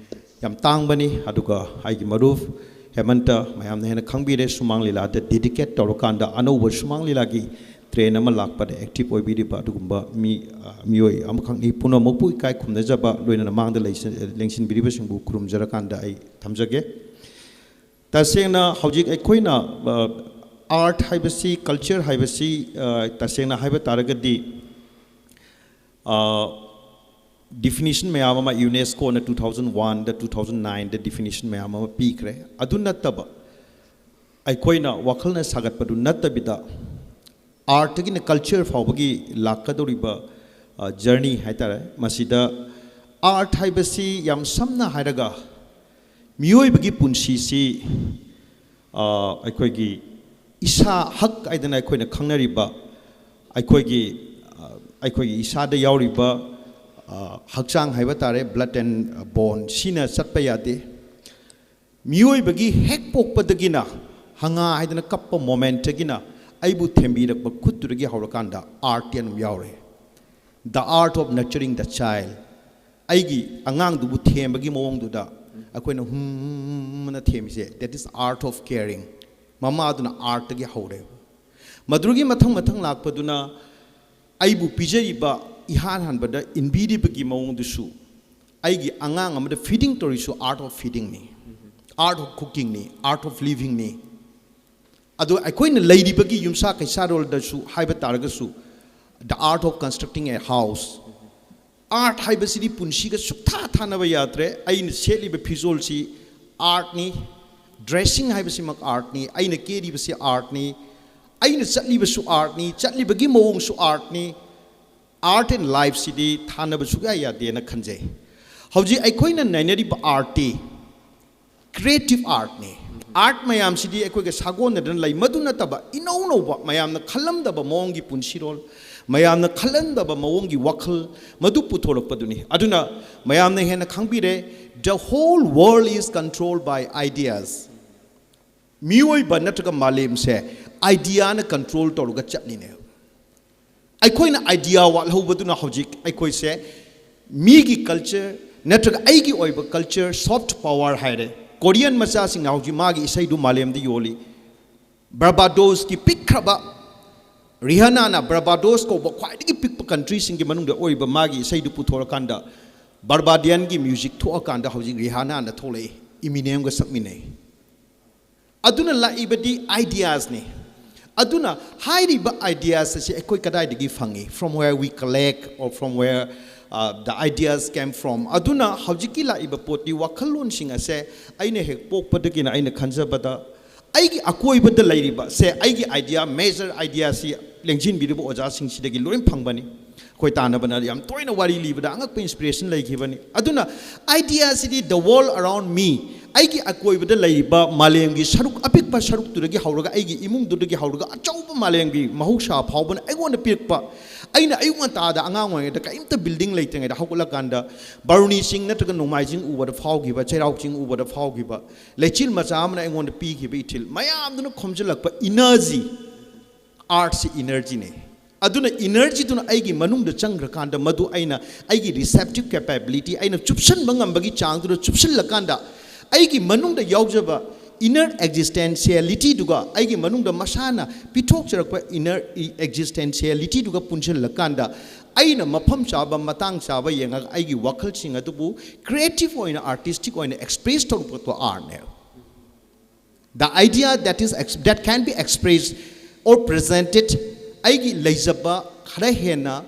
ꯌꯥꯝ ꯇꯥꯡꯕꯅꯤ꯫ ꯑꯗꯨꯒ ꯑꯩꯒꯤ ꯃꯔꯨꯞ ꯍꯦꯃꯟꯇ, ꯃꯌꯥꯝꯅ ꯍꯦꯟꯅ ꯈꯪꯕꯤꯔꯦ, ꯁꯨꯃꯥꯡ ꯂꯤꯂꯥꯗ ꯗꯦꯗꯤꯀꯦꯠ ꯇꯧꯔꯀꯥꯟꯗ ꯑꯅꯧꯕ ꯁꯨꯃꯥꯡ ꯂꯤꯂꯥꯒꯤ ꯇ꯭ꯔꯦꯟ ꯑꯃ ꯂꯥꯛꯄꯗ ꯑꯦꯛꯇꯤꯚ ꯑꯣꯏꯕꯤꯔꯤꯕ ꯑꯗꯨꯒꯨꯝꯕ ꯃꯤ, ꯑ, ꯃꯤꯑꯣꯏ ꯑꯃꯈꯛꯅꯤ꯫ ꯄꯨꯝꯅꯃꯛꯄꯨ ꯏꯀꯥꯏ ꯈꯨꯝꯅꯖꯕ, ꯂꯣꯏꯅꯅ ꯃꯥꯡꯗ ꯂꯩꯁ-, ꯂꯦꯡꯁꯤꯟꯕꯤꯔꯤꯕꯁꯤꯡꯕꯨ ꯈꯨꯔꯨꯝꯖꯔꯀꯥꯟꯗ ꯑꯩ ꯊꯝꯖꯒꯦ꯫ ꯇꯁꯦꯡꯅ ꯍꯧꯖꯤꯛ ꯑꯩꯈꯣꯏꯅ, ꯑ, ꯑꯥꯔꯠ ꯍꯥꯏꯕꯁꯤ, ꯀꯜꯆꯔ ꯍꯥꯏꯕꯁꯤ, ꯑ, ꯇꯁꯦꯡꯅ ꯍꯥꯏꯕ ꯇꯥꯔꯒꯗꯤ, ꯑ, ꯗꯤꯐꯤꯅꯤꯁꯟ ꯃꯌꯥꯝ ꯑꯃ, ꯌꯨꯅꯦꯁꯀꯣꯅ two thousand oneꯗ, two thousand nineꯗ ꯗꯤꯐꯤꯅꯤꯁꯟ ꯃꯌꯥꯝ ꯑꯃ ꯄꯤꯈ꯭ꯔꯦ꯫ ꯑꯗꯨ ꯅꯠꯇꯕ, ꯑꯩꯈꯣꯏꯅ ꯋꯥꯈꯜꯅ ꯁꯥꯒꯠꯄꯗꯨ ꯅꯠꯇꯕꯤꯗ, ꯑꯥꯔꯠꯇꯒꯤꯅ ꯀꯜꯆꯔ ꯐꯥꯎꯕꯒꯤ ꯂꯥꯛꯀꯗꯧꯔꯤꯕ, ꯑ, ꯖꯔꯅꯤ ꯍꯥꯏꯇꯥꯔꯦ꯫ ꯃꯁꯤꯗ ꯑꯥꯔꯠ ꯍꯥꯏꯕꯁꯤ, ꯌꯥꯝ ꯁꯝꯅ ꯍꯥꯏꯔꯒ, ꯃꯤꯑꯣꯏꯕꯒꯤ ꯄꯨꯟꯁꯤꯁꯤ, ꯑ, ꯑꯩꯈꯣꯏꯒꯤ ꯏꯁꯥ ꯍꯛ ꯍꯥꯏꯗꯅ ꯑꯩꯈꯣꯏꯅ ꯈꯪꯅꯔꯤꯕ ꯑꯩꯈꯣꯏꯒꯤ, ꯑ, ꯑꯩꯈꯣꯏꯒꯤ ꯏꯁꯥꯗ ꯌꯥꯎꯔꯤꯕ, ꯑ, ꯍꯛꯆꯥꯡ ꯍꯥꯏꯕ ꯇꯥꯔꯦ, blood and bone, ꯁꯤꯅ ꯆꯠꯄ ꯌꯥꯗꯦ꯫ ꯃꯤꯑꯣꯏꯕꯒꯤ ꯍꯦꯛ ꯄꯣꯛꯄꯗꯒꯤꯅ ꯍꯪꯉꯥ ꯍꯥꯏꯗꯅ ꯀꯞꯄ ꯃꯣꯃꯦꯟꯠꯇꯒꯤꯅ ꯑꯩꯕꯨ ꯊꯦꯝꯕꯤꯔꯛꯄ ꯈꯨꯠꯇꯨꯗꯒꯤ ꯍꯧꯔꯀꯥꯟꯗ ꯑꯥꯔꯠꯇꯤ ꯑꯗꯨꯝ ꯌꯥꯎꯔꯦ꯫ The art of nurturing the child. ꯑꯩꯒꯤ ꯑꯉꯥꯡꯗꯨꯕꯨ ꯊꯦꯝꯕꯒꯤ ꯃꯑꯣꯡꯗꯨꯗ ꯑꯩꯈꯣꯏꯅ ꯍꯨꯝꯅ ꯊꯦꯝꯃꯤꯁꯦ, that is art of caring. ꯃꯃꯥꯗꯨꯅ ꯑꯥꯔꯠꯇꯒꯤ ꯍꯧꯔꯦ꯫ ꯃꯗꯨꯒꯤ ꯃꯊꯪ ꯃꯊꯪ ꯂꯥꯛꯄꯗꯨꯅ ꯑꯩꯕꯨ ꯄꯤꯖꯔꯤꯕ, ꯏꯍꯥꯟ ꯍꯥꯟꯕꯗ ꯏꯟꯕꯤꯔꯤꯕꯒꯤ ꯃꯑꯣꯡꯗꯨꯁꯨ, ꯑꯩꯒꯤ ꯑꯉꯥꯡ ꯑꯃꯗ ꯐꯤꯗꯤꯡ ꯇꯧꯔꯤꯁꯨ art of feedingꯅꯤ, art of cookingꯅꯤ, art of livingꯅꯤ꯫ ꯑꯗꯣ ꯑꯩꯈꯣꯏꯅ ꯂꯩꯔꯤꯕꯒꯤ ꯌꯨꯝꯁꯥ ꯀꯩꯁꯥꯔꯣꯜꯗꯁꯨ ꯍꯥꯏꯕ ꯇꯥꯔꯒꯁꯨ, the art of constructing a house, art ꯍꯥꯏꯕꯁꯤꯗꯤ ꯄꯨꯟꯁꯤꯒ ꯁꯨꯛꯊꯥ ꯊꯥꯅꯕ ꯌꯥꯗ꯭ꯔꯦ꯫ ꯑꯩꯅ ꯁꯦꯠꯂꯤꯕ ꯐꯤꯖꯣꯜꯁꯤ ꯑꯥꯔꯠꯅꯤ, dressing ꯍꯥꯏꯕꯁꯤꯃꯛ ꯑꯥꯔꯠꯅꯤ, ꯑꯩꯅ ꯀꯦꯔꯤꯕꯁꯤ ꯑꯥꯔꯠꯅꯤ, ꯑꯩꯅ ꯆꯠꯂꯤꯕꯁꯨ ꯑꯥꯔꯠꯅꯤ, ꯆꯠꯂꯤꯕꯒꯤ ꯃꯑꯣꯡꯁꯨ ꯑꯥꯔꯠꯅꯤ꯫ Art and lifeꯁꯤꯗꯤ ꯊꯥꯅꯕ ꯁꯨꯛꯌꯥ ꯌꯥꯗꯦꯅ ꯈꯟꯖꯩ꯫ ꯍꯧꯖꯤꯛ ꯑꯩꯈꯣꯏꯅ ꯅꯩꯅꯔꯤꯕ ꯑꯥꯔꯠꯇꯤ creative artꯅꯤ꯫ ꯑꯥꯔꯠ ꯃꯌꯥꯝꯁꯤꯗꯤ ꯑꯩꯈꯣꯏꯒ ꯁꯥꯒꯣꯟꯅꯗꯅ ꯂꯩ꯫ ꯃꯗꯨ ꯅꯠꯇꯕ ꯏꯅꯧ ꯅꯧꯕ, ꯃꯌꯥꯝꯅ ꯈꯜꯂꯝꯗꯕ ꯃꯑꯣꯡꯒꯤ ꯄꯨꯟꯁꯤꯔꯣꯜ, ꯃꯌꯥꯝꯅ ꯈꯜꯂꯝꯗꯕ ꯃꯑꯣꯡꯒꯤ ꯋꯥꯈꯜ, ꯃꯗꯨ ꯄꯨꯊꯣꯔꯛꯄꯗꯨꯅꯤ꯫ ꯑꯗꯨꯅ ꯃꯌꯥꯝꯅ ꯍꯦꯟꯅ ꯈꯪꯕꯤꯔꯦ, the whole world is controlled by ideas꯫ ꯃꯤꯑꯣꯏꯕ ꯅꯠꯇ꯭ꯔꯒ ꯃꯥꯂꯦꯝꯁꯦ ideaꯅ control ꯇꯧꯔꯒ ꯆꯠꯂꯤꯅꯦ꯫ ꯑꯩꯈꯣꯏꯅ idea ꯋꯥꯠꯍꯧꯕꯗꯨꯅ ꯍꯧꯖꯤꯛ ꯑꯩꯈꯣꯏꯁꯦ ꯃꯤꯒꯤ culture ꯅꯠꯇ꯭ꯔꯒ ꯑꯩꯒꯤ ꯑꯣꯏꯕ culture, soft power ꯍꯥꯏꯔꯦ꯫ ꯀꯣꯔꯤꯌꯟ ꯃꯆꯥꯁꯤꯡꯅ ꯍꯧꯖꯤꯛ ꯃꯥꯒꯤ ꯏꯁꯩꯗꯨ ꯃꯥꯂꯦꯝꯗ ꯌꯣꯜꯂꯤ꯫ ꯕꯥꯔꯕꯥꯗꯣꯁꯀꯤ ꯄꯤꯛꯈ꯭ꯔꯕ, ꯔꯤꯍꯥꯅꯥꯅ ꯕꯥꯔꯕꯥꯗꯣꯁ ꯀꯧꯕ ꯈ꯭ꯋꯥꯏꯗꯒꯤ ꯄꯤꯛꯄ countryꯁꯤꯡꯒꯤ ꯃꯅꯨꯡꯗ ꯑꯣꯏꯔꯤꯕ ꯃꯥꯒꯤ ꯏꯁꯩꯗꯨ ꯄꯨꯊꯣꯔꯀꯥꯟꯗ, ꯕꯥꯔꯕꯥꯗꯤꯌꯟꯒꯤ music ꯊꯣꯛꯑꯀꯥꯟꯗ ꯍꯧꯖꯤꯛ ꯔꯤꯍꯥꯅꯥꯅ ꯊꯣꯛꯂꯛꯏ, ꯏꯃꯤꯅꯦꯝꯒ ꯁꯛꯃꯤꯟꯅꯩ꯫ ꯑꯗꯨꯅ ꯂꯥꯛꯏꯕꯗꯤ ideasꯅꯤ꯫ ꯑꯗꯨꯅ ꯍꯥꯏꯔꯤꯕ ideas ꯑꯁꯤ ꯑꯩꯈꯣꯏ ꯀꯗꯥꯏꯗꯒꯤ ꯐꯪꯉꯤ? From where we collect or from where, uh, the ideas came from? ꯑꯗꯨꯅ ꯍꯧꯖꯤꯛꯀꯤ ꯂꯥꯛꯏꯕ ꯄꯣꯠꯇꯤ, ꯋꯥꯈꯜꯂꯣꯟꯁꯤꯡ ꯑꯁꯦ ꯑꯩꯅ ꯍꯦꯛ ꯄꯣꯛꯄꯗꯒꯤꯅ ꯑꯩꯅ ꯈꯟꯖꯕꯗ, ꯑꯩꯒꯤ ꯑꯀꯣꯏꯕꯗ ꯂꯩꯔꯤꯕ ꯁꯦ, ꯑꯩꯒꯤ idea, major ideaꯁꯤ ꯂꯦꯡꯁꯤꯟꯕꯤꯔꯤꯕ ꯑꯣꯖꯥꯁꯤꯡꯁꯤꯗꯒꯤ ꯂꯣꯏ ꯐꯪꯕꯅꯤ꯫ ꯑꯩꯈꯣꯏ ꯇꯥꯟꯅꯕꯅ ꯌꯥꯝ ꯇꯣꯏꯅ ꯋꯥꯔꯤ ꯂꯤꯕꯗ ꯑꯉꯛꯄ inspiration ꯂꯩꯈꯤꯕꯅꯤ꯫ ꯑꯗꯨꯅ ideaꯁꯤꯗꯤ the world around me, ꯑꯩꯒꯤ ꯑꯀꯣꯏꯕꯗ ꯂꯩꯔꯤꯕ ꯃꯥꯂꯦꯝꯒꯤ ꯁꯔꯨꯛ, ꯑꯄꯤꯛꯄ ꯁꯔꯨꯛꯇꯨꯗꯒꯤ ꯍꯧꯔꯒ, ꯑꯩꯒꯤ ꯏꯃꯨꯡꯗꯨꯗꯒꯤ ꯍꯧꯔꯒ ꯑꯆꯧꯕ ꯃꯥꯂꯦꯝꯒꯤ ꯃꯍꯧꯁꯥ ꯐꯥꯎꯕꯅ ꯑꯩꯉꯣꯟꯗ ꯄꯤꯔꯛꯄ꯫ ꯑꯩꯅ ꯑꯌꯨꯛ ꯉꯟꯇꯥꯗ ꯑꯉꯥꯡ ꯑꯣꯏꯔꯤꯉꯩꯗ ꯀꯔꯤꯝꯇ building ꯂꯩꯇ꯭ꯔꯤꯉꯩꯗ ꯍꯧꯒꯠꯂꯀꯥꯟꯗ ꯕꯥꯔꯨꯅꯤ ꯆꯤꯡ ꯅꯠꯇ꯭ꯔꯒ ꯅꯣꯡꯃꯥꯏꯖꯤꯡ ꯎꯕꯗ ꯐꯥꯎꯈꯤꯕ, ꯆꯩꯔꯥꯎ ꯆꯤꯡ ꯎꯕꯗ ꯐꯥꯎꯈꯤꯕ, ꯂꯩꯆꯤꯜ ꯃꯆꯥ ꯑꯃꯅ ꯑꯩꯉꯣꯟꯗ ꯄꯤꯈꯤꯕ ꯏꯊꯤꯜ ꯃꯌꯥꯝꯗꯨꯅ ꯈꯣꯝꯖꯤꯜꯂꯛꯄ energy꯫ Artꯁꯤ energyꯅꯤ꯫ ꯑꯗꯨꯅ energyꯗꯨꯅ ꯑꯩꯒꯤ ꯃꯅꯨꯡꯗ ꯆꯪꯈ꯭ꯔꯀꯥꯟꯗ, ꯃꯗꯨ ꯑꯩꯅ ꯑꯩꯒꯤ receptive capability, ꯑꯩꯅ ꯆꯨꯞꯁꯤꯟꯕ ꯉꯝꯕꯒꯤ ꯆꯥꯡꯗꯨꯗ ꯆꯨꯞꯁꯤꯜꯂꯀꯥꯟꯗ, ꯑꯩꯒꯤ ꯃꯅꯨꯡꯗ ꯌꯥꯎꯖꯕ Inner existentialityꯗꯨꯒ ꯑꯩꯒꯤ ꯃꯅꯨꯡꯗ ꯃꯁꯥꯅ ꯄꯤꯊꯣꯛꯆꯔꯛꯄ inner existentialityꯗꯨꯒ ꯄꯨꯟꯁꯤꯜꯂꯀꯥꯟꯗ ꯑꯩꯅ ꯃꯐꯝ ꯆꯥꯕ ꯃꯇꯥꯡ ꯆꯥꯕ ꯌꯦꯡꯉꯒ ꯑꯩꯒꯤ ꯋꯥꯈꯜꯁꯤꯡ ꯑꯗꯨꯕꯨ creative ꯑꯣꯏꯅ artistic ꯑꯣꯏꯅ express ꯇꯧꯔꯛꯄꯗꯣ artꯅꯦ꯫ The idea that is that can be expressed or presented, ꯑꯩꯒꯤ ꯂꯩꯖꯕ ꯈꯔ ꯍꯦꯟꯅ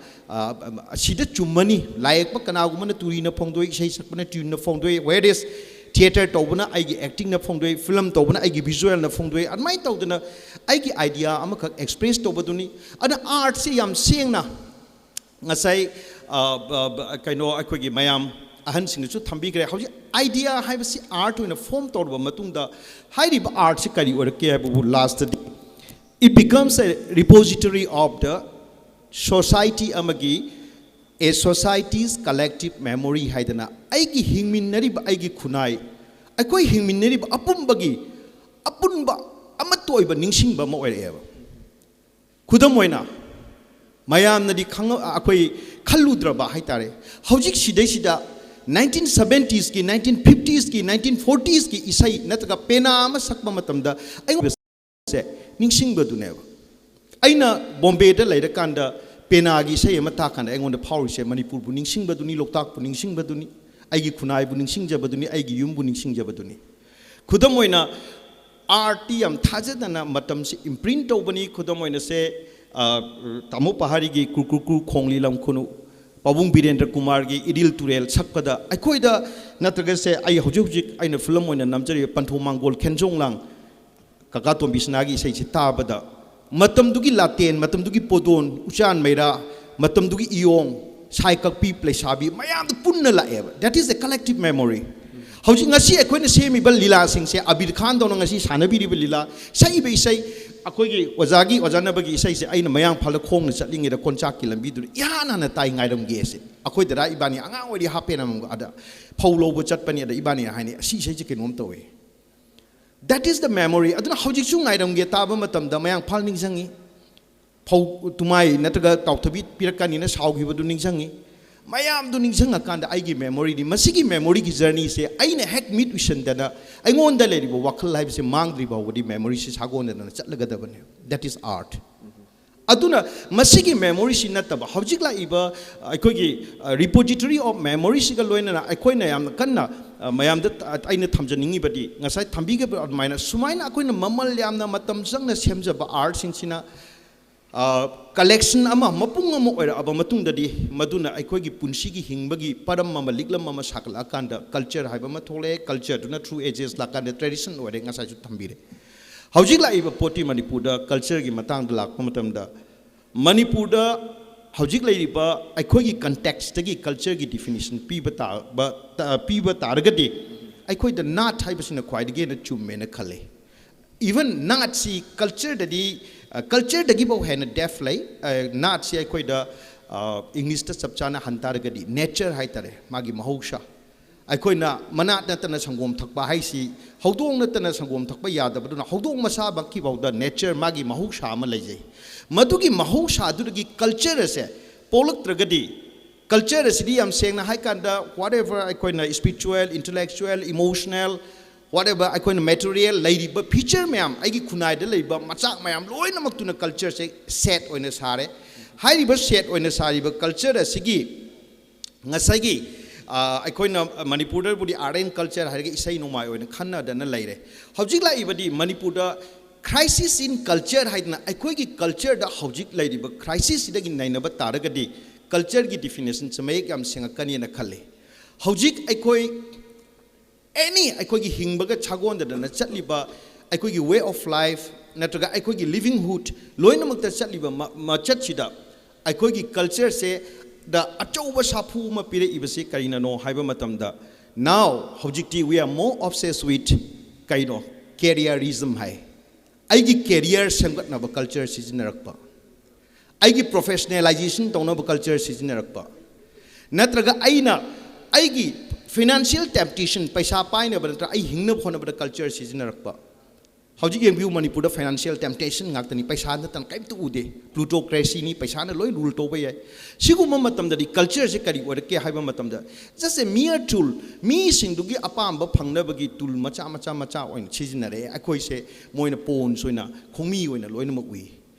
ꯑꯁꯤꯗ ꯆꯨꯝꯃꯅꯤ꯫ ꯂꯥꯏ ꯌꯦꯛꯄ ꯀꯅꯥꯒꯨꯝꯕꯅ ꯇꯨꯔꯤꯅ ꯐꯣꯡꯗꯣꯛꯏ, ꯏꯁꯩ ꯁꯛꯄꯅ tuneꯅ ꯐꯣꯡꯗꯣꯛꯏ, whereas theatre ꯇꯧꯕꯅ ꯑꯩꯒꯤ actingꯅ ꯐꯣꯡꯗꯣꯛꯏ, film ꯇꯧꯕꯅ ꯑꯩꯒꯤ visualꯅ ꯐꯣꯡꯗꯣꯛꯏ꯫ ꯑꯗꯨꯃꯥꯏꯅ ꯇꯧꯗꯅ ꯑꯩꯒꯤ idea ꯑꯃꯈꯛ express ꯇꯧꯕꯗꯨꯅꯤ꯫ ꯑꯗꯨꯅ artꯁꯤ ꯌꯥꯝ ꯁꯦꯡꯅ ꯉꯁꯥꯏ ꯀꯩꯅꯣ ꯑꯩꯈꯣꯏꯒꯤ ꯃꯌꯥꯝ ꯑꯍꯟꯁꯤꯡꯅꯁꯨ ꯊꯝꯕꯤꯈ꯭ꯔꯦ꯫ ꯍꯧꯖꯤꯛ idea ꯍꯥꯏꯕꯁꯤ art ꯑꯣꯏꯅ form ꯇꯧꯔꯕ ꯃꯇꯨꯡꯗ ꯍꯥꯏꯔꯤꯕ artꯁꯤ ꯀꯔꯤ ꯑꯣꯏꯔꯛꯀꯦ ꯍꯥꯏꯕꯕꯨ lastꯇꯗꯤ it becomes a repository of the society ꯑꯃꯒꯤ a society's collective memory ꯍꯥꯏꯗꯅ ꯑꯩꯒꯤ ꯍꯤꯡꯃꯤꯟꯅꯔꯤꯕ ꯑꯩꯒꯤ ꯈꯨꯟꯅꯥꯏ, ꯑꯩꯈꯣꯏ ꯍꯤꯡꯃꯤꯟꯅꯔꯤꯕ ꯑꯄꯨꯝꯕꯒꯤ ꯑꯄꯨꯟꯕ ꯑꯃꯠꯇ ꯑꯣꯏꯕ ꯅꯤꯡꯁꯤꯡꯕ ꯑꯃ ꯑꯣꯏꯔꯛꯑꯦꯕ꯫ ꯈꯨꯗꯝ ꯑꯣꯏꯅ ꯃꯌꯥꯝꯅꯗꯤ ꯈꯪ ꯑꯩꯈꯣꯏ ꯈꯜꯂꯨꯗ꯭ꯔꯕ ꯍꯥꯏꯇꯥꯔꯦ꯫ ꯍꯧꯖꯤꯛ ꯁꯤꯗꯩꯁꯤꯗ nineteen seventies ꯀꯤ, nineteen fifties ꯀꯤ, nineteen forties ꯀꯤ ꯏꯁꯩ ꯅꯠꯇ꯭ꯔꯒ ꯄꯦꯅꯥ ꯑꯃ ꯁꯛꯄ ꯃꯇꯝꯗ ꯑꯩꯉꯣꯟꯗꯁꯦ ꯅꯤꯡꯁꯤꯡꯕꯗꯨꯅꯦꯕ꯫ ꯑꯩꯅ ꯕꯣꯝꯕꯦꯗ ꯂꯩꯔꯀꯥꯟꯗ ꯄꯦꯅꯥꯒꯤ ꯏꯁꯩ ꯑꯃ ꯇꯥꯀꯥꯟꯗ ꯑꯩꯉꯣꯟꯗ ꯐꯥꯎꯔꯤꯁꯦ ꯃꯅꯤꯄꯨꯔꯕꯨ ꯅꯤꯡꯁꯤꯡꯕꯗꯨꯅꯤ, ꯂꯣꯛꯇꯥꯛꯄꯨ ꯅꯤꯡꯁꯤꯡꯕꯗꯨꯅꯤ, ꯑꯩꯒꯤ ꯈꯨꯟꯅꯥꯏꯕꯨ ꯅꯤꯡꯁꯤꯡꯖꯕꯗꯨꯅꯤ, ꯑꯩꯒꯤ ꯌꯨꯝꯕꯨ ꯅꯤꯡꯁꯤꯡꯖꯕꯗꯨꯅꯤ꯫ ꯈꯨꯗꯝ ꯑꯣꯏꯅ artꯇꯤ ꯌꯥꯝ ꯊꯥꯖꯗꯅ ꯃꯇꯝꯁꯤ imprint ꯇꯧꯕꯅꯤ꯫ ꯈꯨꯗꯝ ꯑꯣꯏꯅꯁꯦ ꯇꯥꯃꯣ ꯄꯍꯥꯔꯤꯒꯤ ꯀ꯭ꯔꯨ ꯀ꯭ꯔꯨ ꯀ꯭ꯔꯨ ꯈꯣꯡꯂꯤ ꯂꯝ ꯈꯨꯅꯨ, ꯄꯥꯕꯨꯡ ꯕꯤꯔꯦꯟꯗ꯭ꯔ ꯀꯨꯃꯥꯔꯒꯤ ꯏꯔꯤꯜ ꯇꯨꯔꯦꯜ ꯁꯛꯄꯗ ꯑꯩꯈꯣꯏꯗ, ꯅꯠꯇ꯭ꯔꯒꯁꯦ ꯑꯩ ꯍꯧꯖꯤꯛ ꯍꯧꯖꯤꯛ ꯑꯩꯅ film ꯑꯣꯏꯅ ꯅꯝꯖꯔꯤꯕ ꯄꯟꯊꯨ ꯃꯥꯡꯒꯣꯜ ꯈꯦꯟꯖꯣꯡ ꯂꯥꯡ, ꯀꯀꯥ ꯇꯣꯝꯕꯤꯁꯅꯥꯒꯤ ꯏꯁꯩꯁꯤ ꯇꯥꯕꯗ ꯃꯇꯝꯗꯨꯒꯤ ꯂꯥꯇꯦꯟ, ꯃꯇꯝꯗꯨꯒꯤ ꯄꯣꯗꯣꯟ, ꯎꯆꯥꯟ ꯃꯩꯔꯥ, ꯃꯇꯝꯗꯨꯒꯤ ꯏꯌꯣꯡ, ꯁꯥꯏ ꯀꯛꯄꯤ, ꯂꯩꯁꯥꯕꯤ ꯃꯌꯥꯝꯗꯨ ꯄꯨꯟꯅ ꯂꯥꯛꯑꯦꯕ꯫ That is a collective memory꯫ ꯍꯧꯖꯤꯛ ꯉꯁꯤ ꯑꯩꯈꯣꯏꯅ ꯁꯦꯝꯃꯤꯕ ꯂꯤꯂꯥꯁꯤꯡꯁꯦ ꯑꯕꯤꯔ ꯈꯥꯟꯗꯧꯅ ꯉꯁꯤ ꯁꯥꯟꯅꯕꯤꯔꯤꯕ ꯂꯤꯂꯥ, ꯁꯛꯏꯕ ꯏꯁꯩ, ꯑꯩꯈꯣꯏꯒꯤ ꯑꯣꯖꯥꯒꯤ, ꯑꯣꯖꯥ ꯅꯕꯒꯤ ꯏꯁꯩꯁꯦ ꯑꯩꯅ ꯃꯌꯥꯡ ꯏꯝꯐꯥꯜꯗ ꯈꯣꯡꯅ ꯆꯠꯂꯤꯉꯩꯗ ꯀꯣꯟꯆꯥꯛꯀꯤ ꯂꯝꯕꯤꯗꯨꯗ ꯏꯍꯥꯟ ꯍꯥꯟꯅ ꯇꯥꯏ ꯉꯥꯏꯔꯝꯒꯦꯁꯦ꯫ ꯑꯩꯈꯣꯏ ꯗꯗꯥ ꯏꯕꯥꯅꯤ ꯑꯉꯥꯡ ꯑꯣꯏꯔꯤ ꯍꯥꯞ ꯄꯦꯟ ꯑꯃꯃꯝꯒ ꯑꯗ ꯐꯧ ꯂꯧꯕ ꯆꯠꯄꯅꯤ꯫ ꯑꯗ ꯏꯕꯥꯅꯤꯅ ꯍꯥꯏꯅꯤ, "ꯑꯁꯤ ꯏꯁꯩꯁꯦ ꯀꯩꯅꯣꯝ ꯇꯧꯋꯦ"꯫ That is the memory꯫ ꯑꯗꯨꯅ ꯍꯧꯖꯤꯛꯁꯨ ꯉꯥꯏꯔꯝꯒꯦ ꯇꯥꯕ ꯃꯇꯝꯗ ꯃꯌꯥꯡ ꯏꯝꯐꯥꯜ ꯅꯤꯡꯁꯤꯡꯉꯤ꯫ ꯐꯧ ꯇꯨꯃꯥꯏ ꯅꯠꯇ꯭ꯔꯒ ꯀꯥꯎꯊꯕꯤ ꯄꯤꯔꯛꯀꯅꯤꯅ ꯁꯥꯎꯈꯤꯕꯗꯨ ꯅꯤꯡꯁꯤꯡꯉꯤ꯫ ꯃꯌꯥꯝꯗꯨ ꯅꯤꯡꯁꯤꯡꯉꯀꯥꯟꯗ ꯑꯩꯒꯤ ꯃꯦꯃꯣꯔꯤꯗꯤ, ꯃꯁꯤꯒꯤ ꯃꯦꯃꯣꯔꯤꯒꯤ ꯖꯔꯅꯤꯁꯦ ꯑꯩꯅ ꯍꯦꯛ ꯃꯤꯠ ꯎꯏꯁꯟꯗꯅ ꯑꯩꯉꯣꯟꯗ ꯂꯩꯔꯤꯕ ꯋꯥꯈꯜ ꯍꯥꯏꯕꯁꯦ ꯃꯥꯡꯗ꯭ꯔꯤ ꯐꯥꯎꯕꯗꯤ ꯃꯦꯃꯣꯔꯤꯁꯤ ꯁꯥꯒꯣꯟꯅꯗꯅ ꯆꯠꯂꯒꯗꯕꯅꯦ꯫ That is art. ꯑꯗꯨꯅ ꯃꯁꯤꯒꯤ ꯃꯦꯃꯣꯔꯤꯁꯤ ꯅꯠꯇꯕ ꯍꯧꯖꯤꯛ ꯂꯥꯛꯏꯕ ꯑꯩꯈꯣꯏꯒꯤ repository of memoryꯁꯤꯒ ꯂꯣꯏꯅꯅ ꯑꯩꯈꯣꯏꯅ ꯌꯥꯝꯅ ꯀꯟꯅ, ꯑ, ꯃꯌꯥꯝꯗ ꯇ-, ꯑꯩꯅ ꯊꯝꯖꯅꯤꯡꯉꯤꯕꯗꯤ ꯉꯁꯥꯏ ꯊꯝꯕꯤꯈꯤꯕ ꯑꯗꯨꯃꯥꯏꯅ ꯁꯨꯃꯥꯏꯅ ꯑꯩꯈꯣꯏꯅ ꯃꯃꯜ ꯌꯥꯝꯅ ꯃꯇꯝ ꯆꯪꯅ ꯁꯦꯝꯖꯕ ꯑꯥꯔꯠꯁꯤꯡꯁꯤꯅ ꯀꯂꯦꯛꯁꯟ ꯑꯃ ꯃꯄꯨꯡ ꯑꯃ ꯑꯣꯏꯔꯛꯑꯕ ꯃꯇꯨꯡꯗꯗꯤ ꯃꯗꯨꯅ ꯑꯩꯈꯣꯏꯒꯤ ꯄꯨꯟꯁꯤꯒꯤ ꯍꯤꯡꯕꯒꯤ ꯄꯔꯝ ꯑꯃ, ꯂꯤꯛꯂꯝ ꯑꯃ ꯁꯥꯒꯠꯂꯛꯑꯀꯥꯟꯗ ꯀꯜꯆꯔ ꯍꯥꯏꯕ ꯑꯃ ꯊꯣꯛꯂꯛꯑꯦ꯫ ꯀꯜꯆꯔꯗꯨꯅ through ages ꯂꯥꯛꯀꯥꯟꯗ ꯇ꯭ꯔꯦꯗꯤꯁꯟ ꯑꯣꯏꯔꯦ, ꯉꯁꯥꯏꯁꯨ ꯊꯝꯕꯤꯔꯦ꯫ ꯍꯧꯖꯤꯛ ꯂꯥꯛꯏꯕ ꯄꯣꯠꯇꯤ ꯃꯅꯤꯄꯨꯔꯗ ꯀꯜꯆꯔꯒꯤ ꯃꯇꯥꯡꯗ ꯂꯥꯛꯄ ꯃꯇꯝꯗ ꯃꯅꯤꯄꯨꯔꯗ ꯍꯧꯖꯤꯛ ꯂꯩꯔꯤꯕ ꯑꯩꯈꯣꯏꯒꯤ ꯀꯟꯇꯦꯛꯁꯇꯒꯤ ꯀꯜꯆꯔꯒꯤ ꯗꯤꯐꯤꯅꯤꯁꯟ ꯄꯤꯕ ꯇꯥꯕ, ꯇ-, ꯄꯤꯕ ꯇꯥꯔꯒꯗꯤ ꯑꯩꯈꯣꯏꯗ ꯅꯥꯠ ꯍꯥꯏꯕꯁꯤꯅ ꯈ꯭ꯋꯥꯏꯗꯒꯤ ꯍꯦꯟꯅ ꯆꯨꯝꯃꯦꯅ ꯈꯜꯂꯤ꯫ ꯏꯚꯟ ꯅꯥꯠꯁꯤ ꯀꯜꯆꯔꯗꯗꯤ, ꯑ, ꯀꯜꯆꯔꯗꯒꯤꯐꯥꯎ ꯍꯦꯟꯅ ꯗꯦꯞ ꯂꯩ꯫ ꯑ, ꯅꯥꯠꯁꯤ ꯑꯩꯈꯣꯏꯗ, ꯑ, ꯏꯪꯂꯤꯁꯇ ꯆꯞ ꯆꯥꯅ ꯍꯟ ꯇꯥꯔꯒꯗꯤ ꯅꯦꯆꯔ ꯍꯥꯏꯇꯥꯔꯦ, ꯃꯥꯒꯤ ꯃꯍꯧꯁꯥ꯫ ꯑꯩꯈꯣꯏꯅ ꯃꯅꯥꯠ ꯅꯠꯇꯅ ꯁꯪꯒꯣꯝ ꯊꯛꯄ ꯍꯥꯏꯁꯤ ꯍꯧꯗꯣꯡ ꯅꯠꯇꯅ ꯁꯪꯒꯣꯝ ꯊꯛꯄ ꯌꯥꯗꯕꯗꯨꯅ ꯍꯧꯗꯣꯡ ꯃꯁꯥꯃꯛꯀꯤꯐꯥꯎꯗ ꯅꯦꯆꯔ, ꯃꯥꯒꯤ ꯃꯍꯧꯁꯥ ꯑꯃ ꯂꯩꯖꯩ꯫ ꯃꯗꯨꯒꯤ ꯃꯍꯧꯁꯥꯗꯨꯗꯒꯤ ꯀꯜꯆꯔ ꯑꯁꯦ ꯄꯣꯛꯂꯛꯇ꯭ꯔꯒꯗꯤ ꯀꯜꯆꯔ ꯑꯁꯤꯗꯤ ꯌꯥꯝ ꯁꯦꯡꯅ ꯍꯥꯏꯀꯥꯟꯗ whatever ꯑꯩꯈꯣꯏꯅ spiritual, intellectual, emotional, whatever ꯑꯩꯈꯣꯏꯅ ꯃꯦꯇꯔꯤꯌꯦꯜ ꯂꯩꯔꯤꯕ ꯐꯤꯆꯔ ꯃꯌꯥꯝ, ꯑꯩꯒꯤ ꯈꯨꯟꯅꯥꯏꯗ ꯂꯩꯕ ꯃꯆꯥꯛ ꯃꯌꯥꯝ ꯂꯣꯏꯅꯃꯛꯇꯨꯅ ꯀꯜꯆꯔꯁꯦ ꯁꯦꯠ ꯑꯣꯏꯅ ꯁꯥꯔꯦ꯫ ꯍꯥꯏꯔꯤꯕ ꯁꯦꯠ ꯑꯣꯏꯅ ꯁꯥꯔꯤꯕ ꯀꯜꯆꯔ ꯑꯁꯤꯒꯤ ꯉꯁꯥꯏꯒꯤ, ꯑ, ꯑꯩꯈꯣꯏꯅ ꯃꯅꯤꯄꯨꯔꯗꯕꯨꯗꯤ ꯑꯥꯔꯠ ꯑꯦꯟ ꯀꯜꯆꯔ ꯍꯥꯏꯔꯒ ꯏꯁꯩ ꯅꯣꯡꯃꯥꯏ ꯑꯣꯏꯅ ꯈꯟꯅꯗꯅ ꯂꯩꯔꯦ꯫ ꯍꯧꯖꯤꯛ ꯂꯥꯛꯏꯕꯗꯤ ꯃꯅꯤꯄꯨꯔꯗ crisis in culture ꯍꯥꯏꯗꯅ ꯑꯩꯈꯣꯏꯒꯤ ꯀꯜꯆꯔꯗ ꯍꯧꯖꯤꯛ ꯂꯩꯔꯤꯕ ꯀ꯭ꯔꯥꯏꯁꯤꯁꯁꯤꯗꯒꯤ ꯅꯩꯅꯕ ꯇꯥꯔꯒꯗꯤ ꯀꯜꯆꯔꯒꯤ ꯗꯤꯐꯤꯅꯦꯁꯟꯁꯦ ꯃꯌꯦꯛ ꯌꯥꯝ ꯁꯦꯡꯉꯛꯀꯅꯤꯅ ꯈꯜꯂꯤ꯫ ꯍꯧꯖꯤꯛ ꯑꯩꯈꯣꯏ ꯑꯦꯅꯤ ꯑꯩꯈꯣꯏꯒꯤ ꯍꯤꯡꯕꯒ ꯁꯥꯒꯣꯟꯗꯗꯅ ꯆꯠꯂꯤꯕ ꯑꯩꯈꯣꯏꯒꯤ ꯋꯦ ꯑꯣꯐ ꯂꯥꯏꯐ ꯅꯠꯇ꯭ꯔꯒ ꯑꯩꯈꯣꯏꯒꯤ ꯂꯤꯕꯤꯡꯍꯨꯗ ꯂꯣꯏꯅꯃꯛꯇ ꯆꯠꯂꯤꯕ ꯃ-, ꯃꯆꯠꯁꯤꯗ ꯑꯩꯈꯣꯏꯒꯤ ꯀꯜꯆꯔꯁꯦ ꯗ ꯑꯆꯧꯕ ꯁꯥꯐꯨ ꯑꯃ ꯄꯤꯔꯛꯏꯕꯁꯤ ꯀꯔꯤꯅꯅꯣ ꯍꯥꯏꯕ ꯃꯇꯝꯗ, now ꯍꯧꯖꯤꯛꯇꯤ we are more obsessed with ꯀꯩꯅꯣ, ꯀꯦꯔꯤꯌꯔꯤꯖꯝ ꯍꯥꯏ꯫ ꯑꯩꯒꯤ ꯀꯦꯔꯤꯌꯔ ꯁꯦꯝꯒꯠꯅꯕ ꯀꯜꯆꯔ ꯁꯤꯖꯤꯟꯅꯔꯛꯄ, ꯑꯩꯒꯤ ꯄ꯭ꯔꯣꯐꯦꯁꯅꯦꯂꯥꯏꯖꯦꯁꯟ ꯇꯧꯅꯕ ꯀꯜꯆꯔ ꯁꯤꯖꯤꯟꯅꯔꯛꯄ, ꯅꯠꯇ꯭ꯔꯒ ꯑꯩꯅ ꯑꯩꯒꯤ ꯐꯤꯅꯥꯟꯁꯤꯌꯦꯜ ꯇꯦꯝꯞꯇꯦꯁꯟ, ꯄꯩꯁꯥ ꯄꯥꯏꯅꯕ ꯅꯠꯇ꯭ꯔꯒ ꯑꯩ ꯍꯤꯡꯅꯕ ꯍꯣꯠꯅꯕꯗ ꯀꯜꯆꯔ ꯁꯤꯖꯤꯟꯅꯔꯛꯄ, ꯍꯧꯖꯤꯛ ꯌꯦꯡꯕꯤꯌꯨ, ꯃꯅꯤꯄꯨꯔꯗ financial temptation ꯉꯥꯛꯇꯅꯤ, ꯄꯩꯁꯥ ꯅꯠꯇꯅ ꯀꯔꯤꯝꯇ ꯎꯗꯦ꯫ Plutocracyꯅꯤ, ꯄꯩꯁꯥꯅ ꯂꯣꯏ rule ꯇꯧꯕ ꯌꯥꯏ꯫ ꯁꯤꯒꯨꯝꯕ ꯃꯇꯝꯗꯗꯤ cultureꯁꯦ ꯀꯔꯤ ꯑꯣꯏꯔꯛꯀꯦ ꯍꯥꯏꯕ ꯃꯇꯝꯗ, just a mere tool, ꯃꯤꯁꯤꯡꯗꯨꯒꯤ ꯑꯄꯥꯝꯕ ꯐꯪꯅꯕꯒꯤ tool ꯃꯆꯥ ꯃꯆꯥ ꯃꯆꯥ ꯑꯣꯏꯅ ꯁꯤꯖꯤꯟꯅꯔꯛꯑꯦ꯫ ꯑꯩꯈꯣꯏꯁꯦ ꯃꯣꯏꯅ pawns ꯑꯣꯏꯅ, ꯈꯣꯡꯃꯤ ꯑꯣꯏꯅ ꯂꯣꯏꯅꯃꯛ ꯎꯏ꯫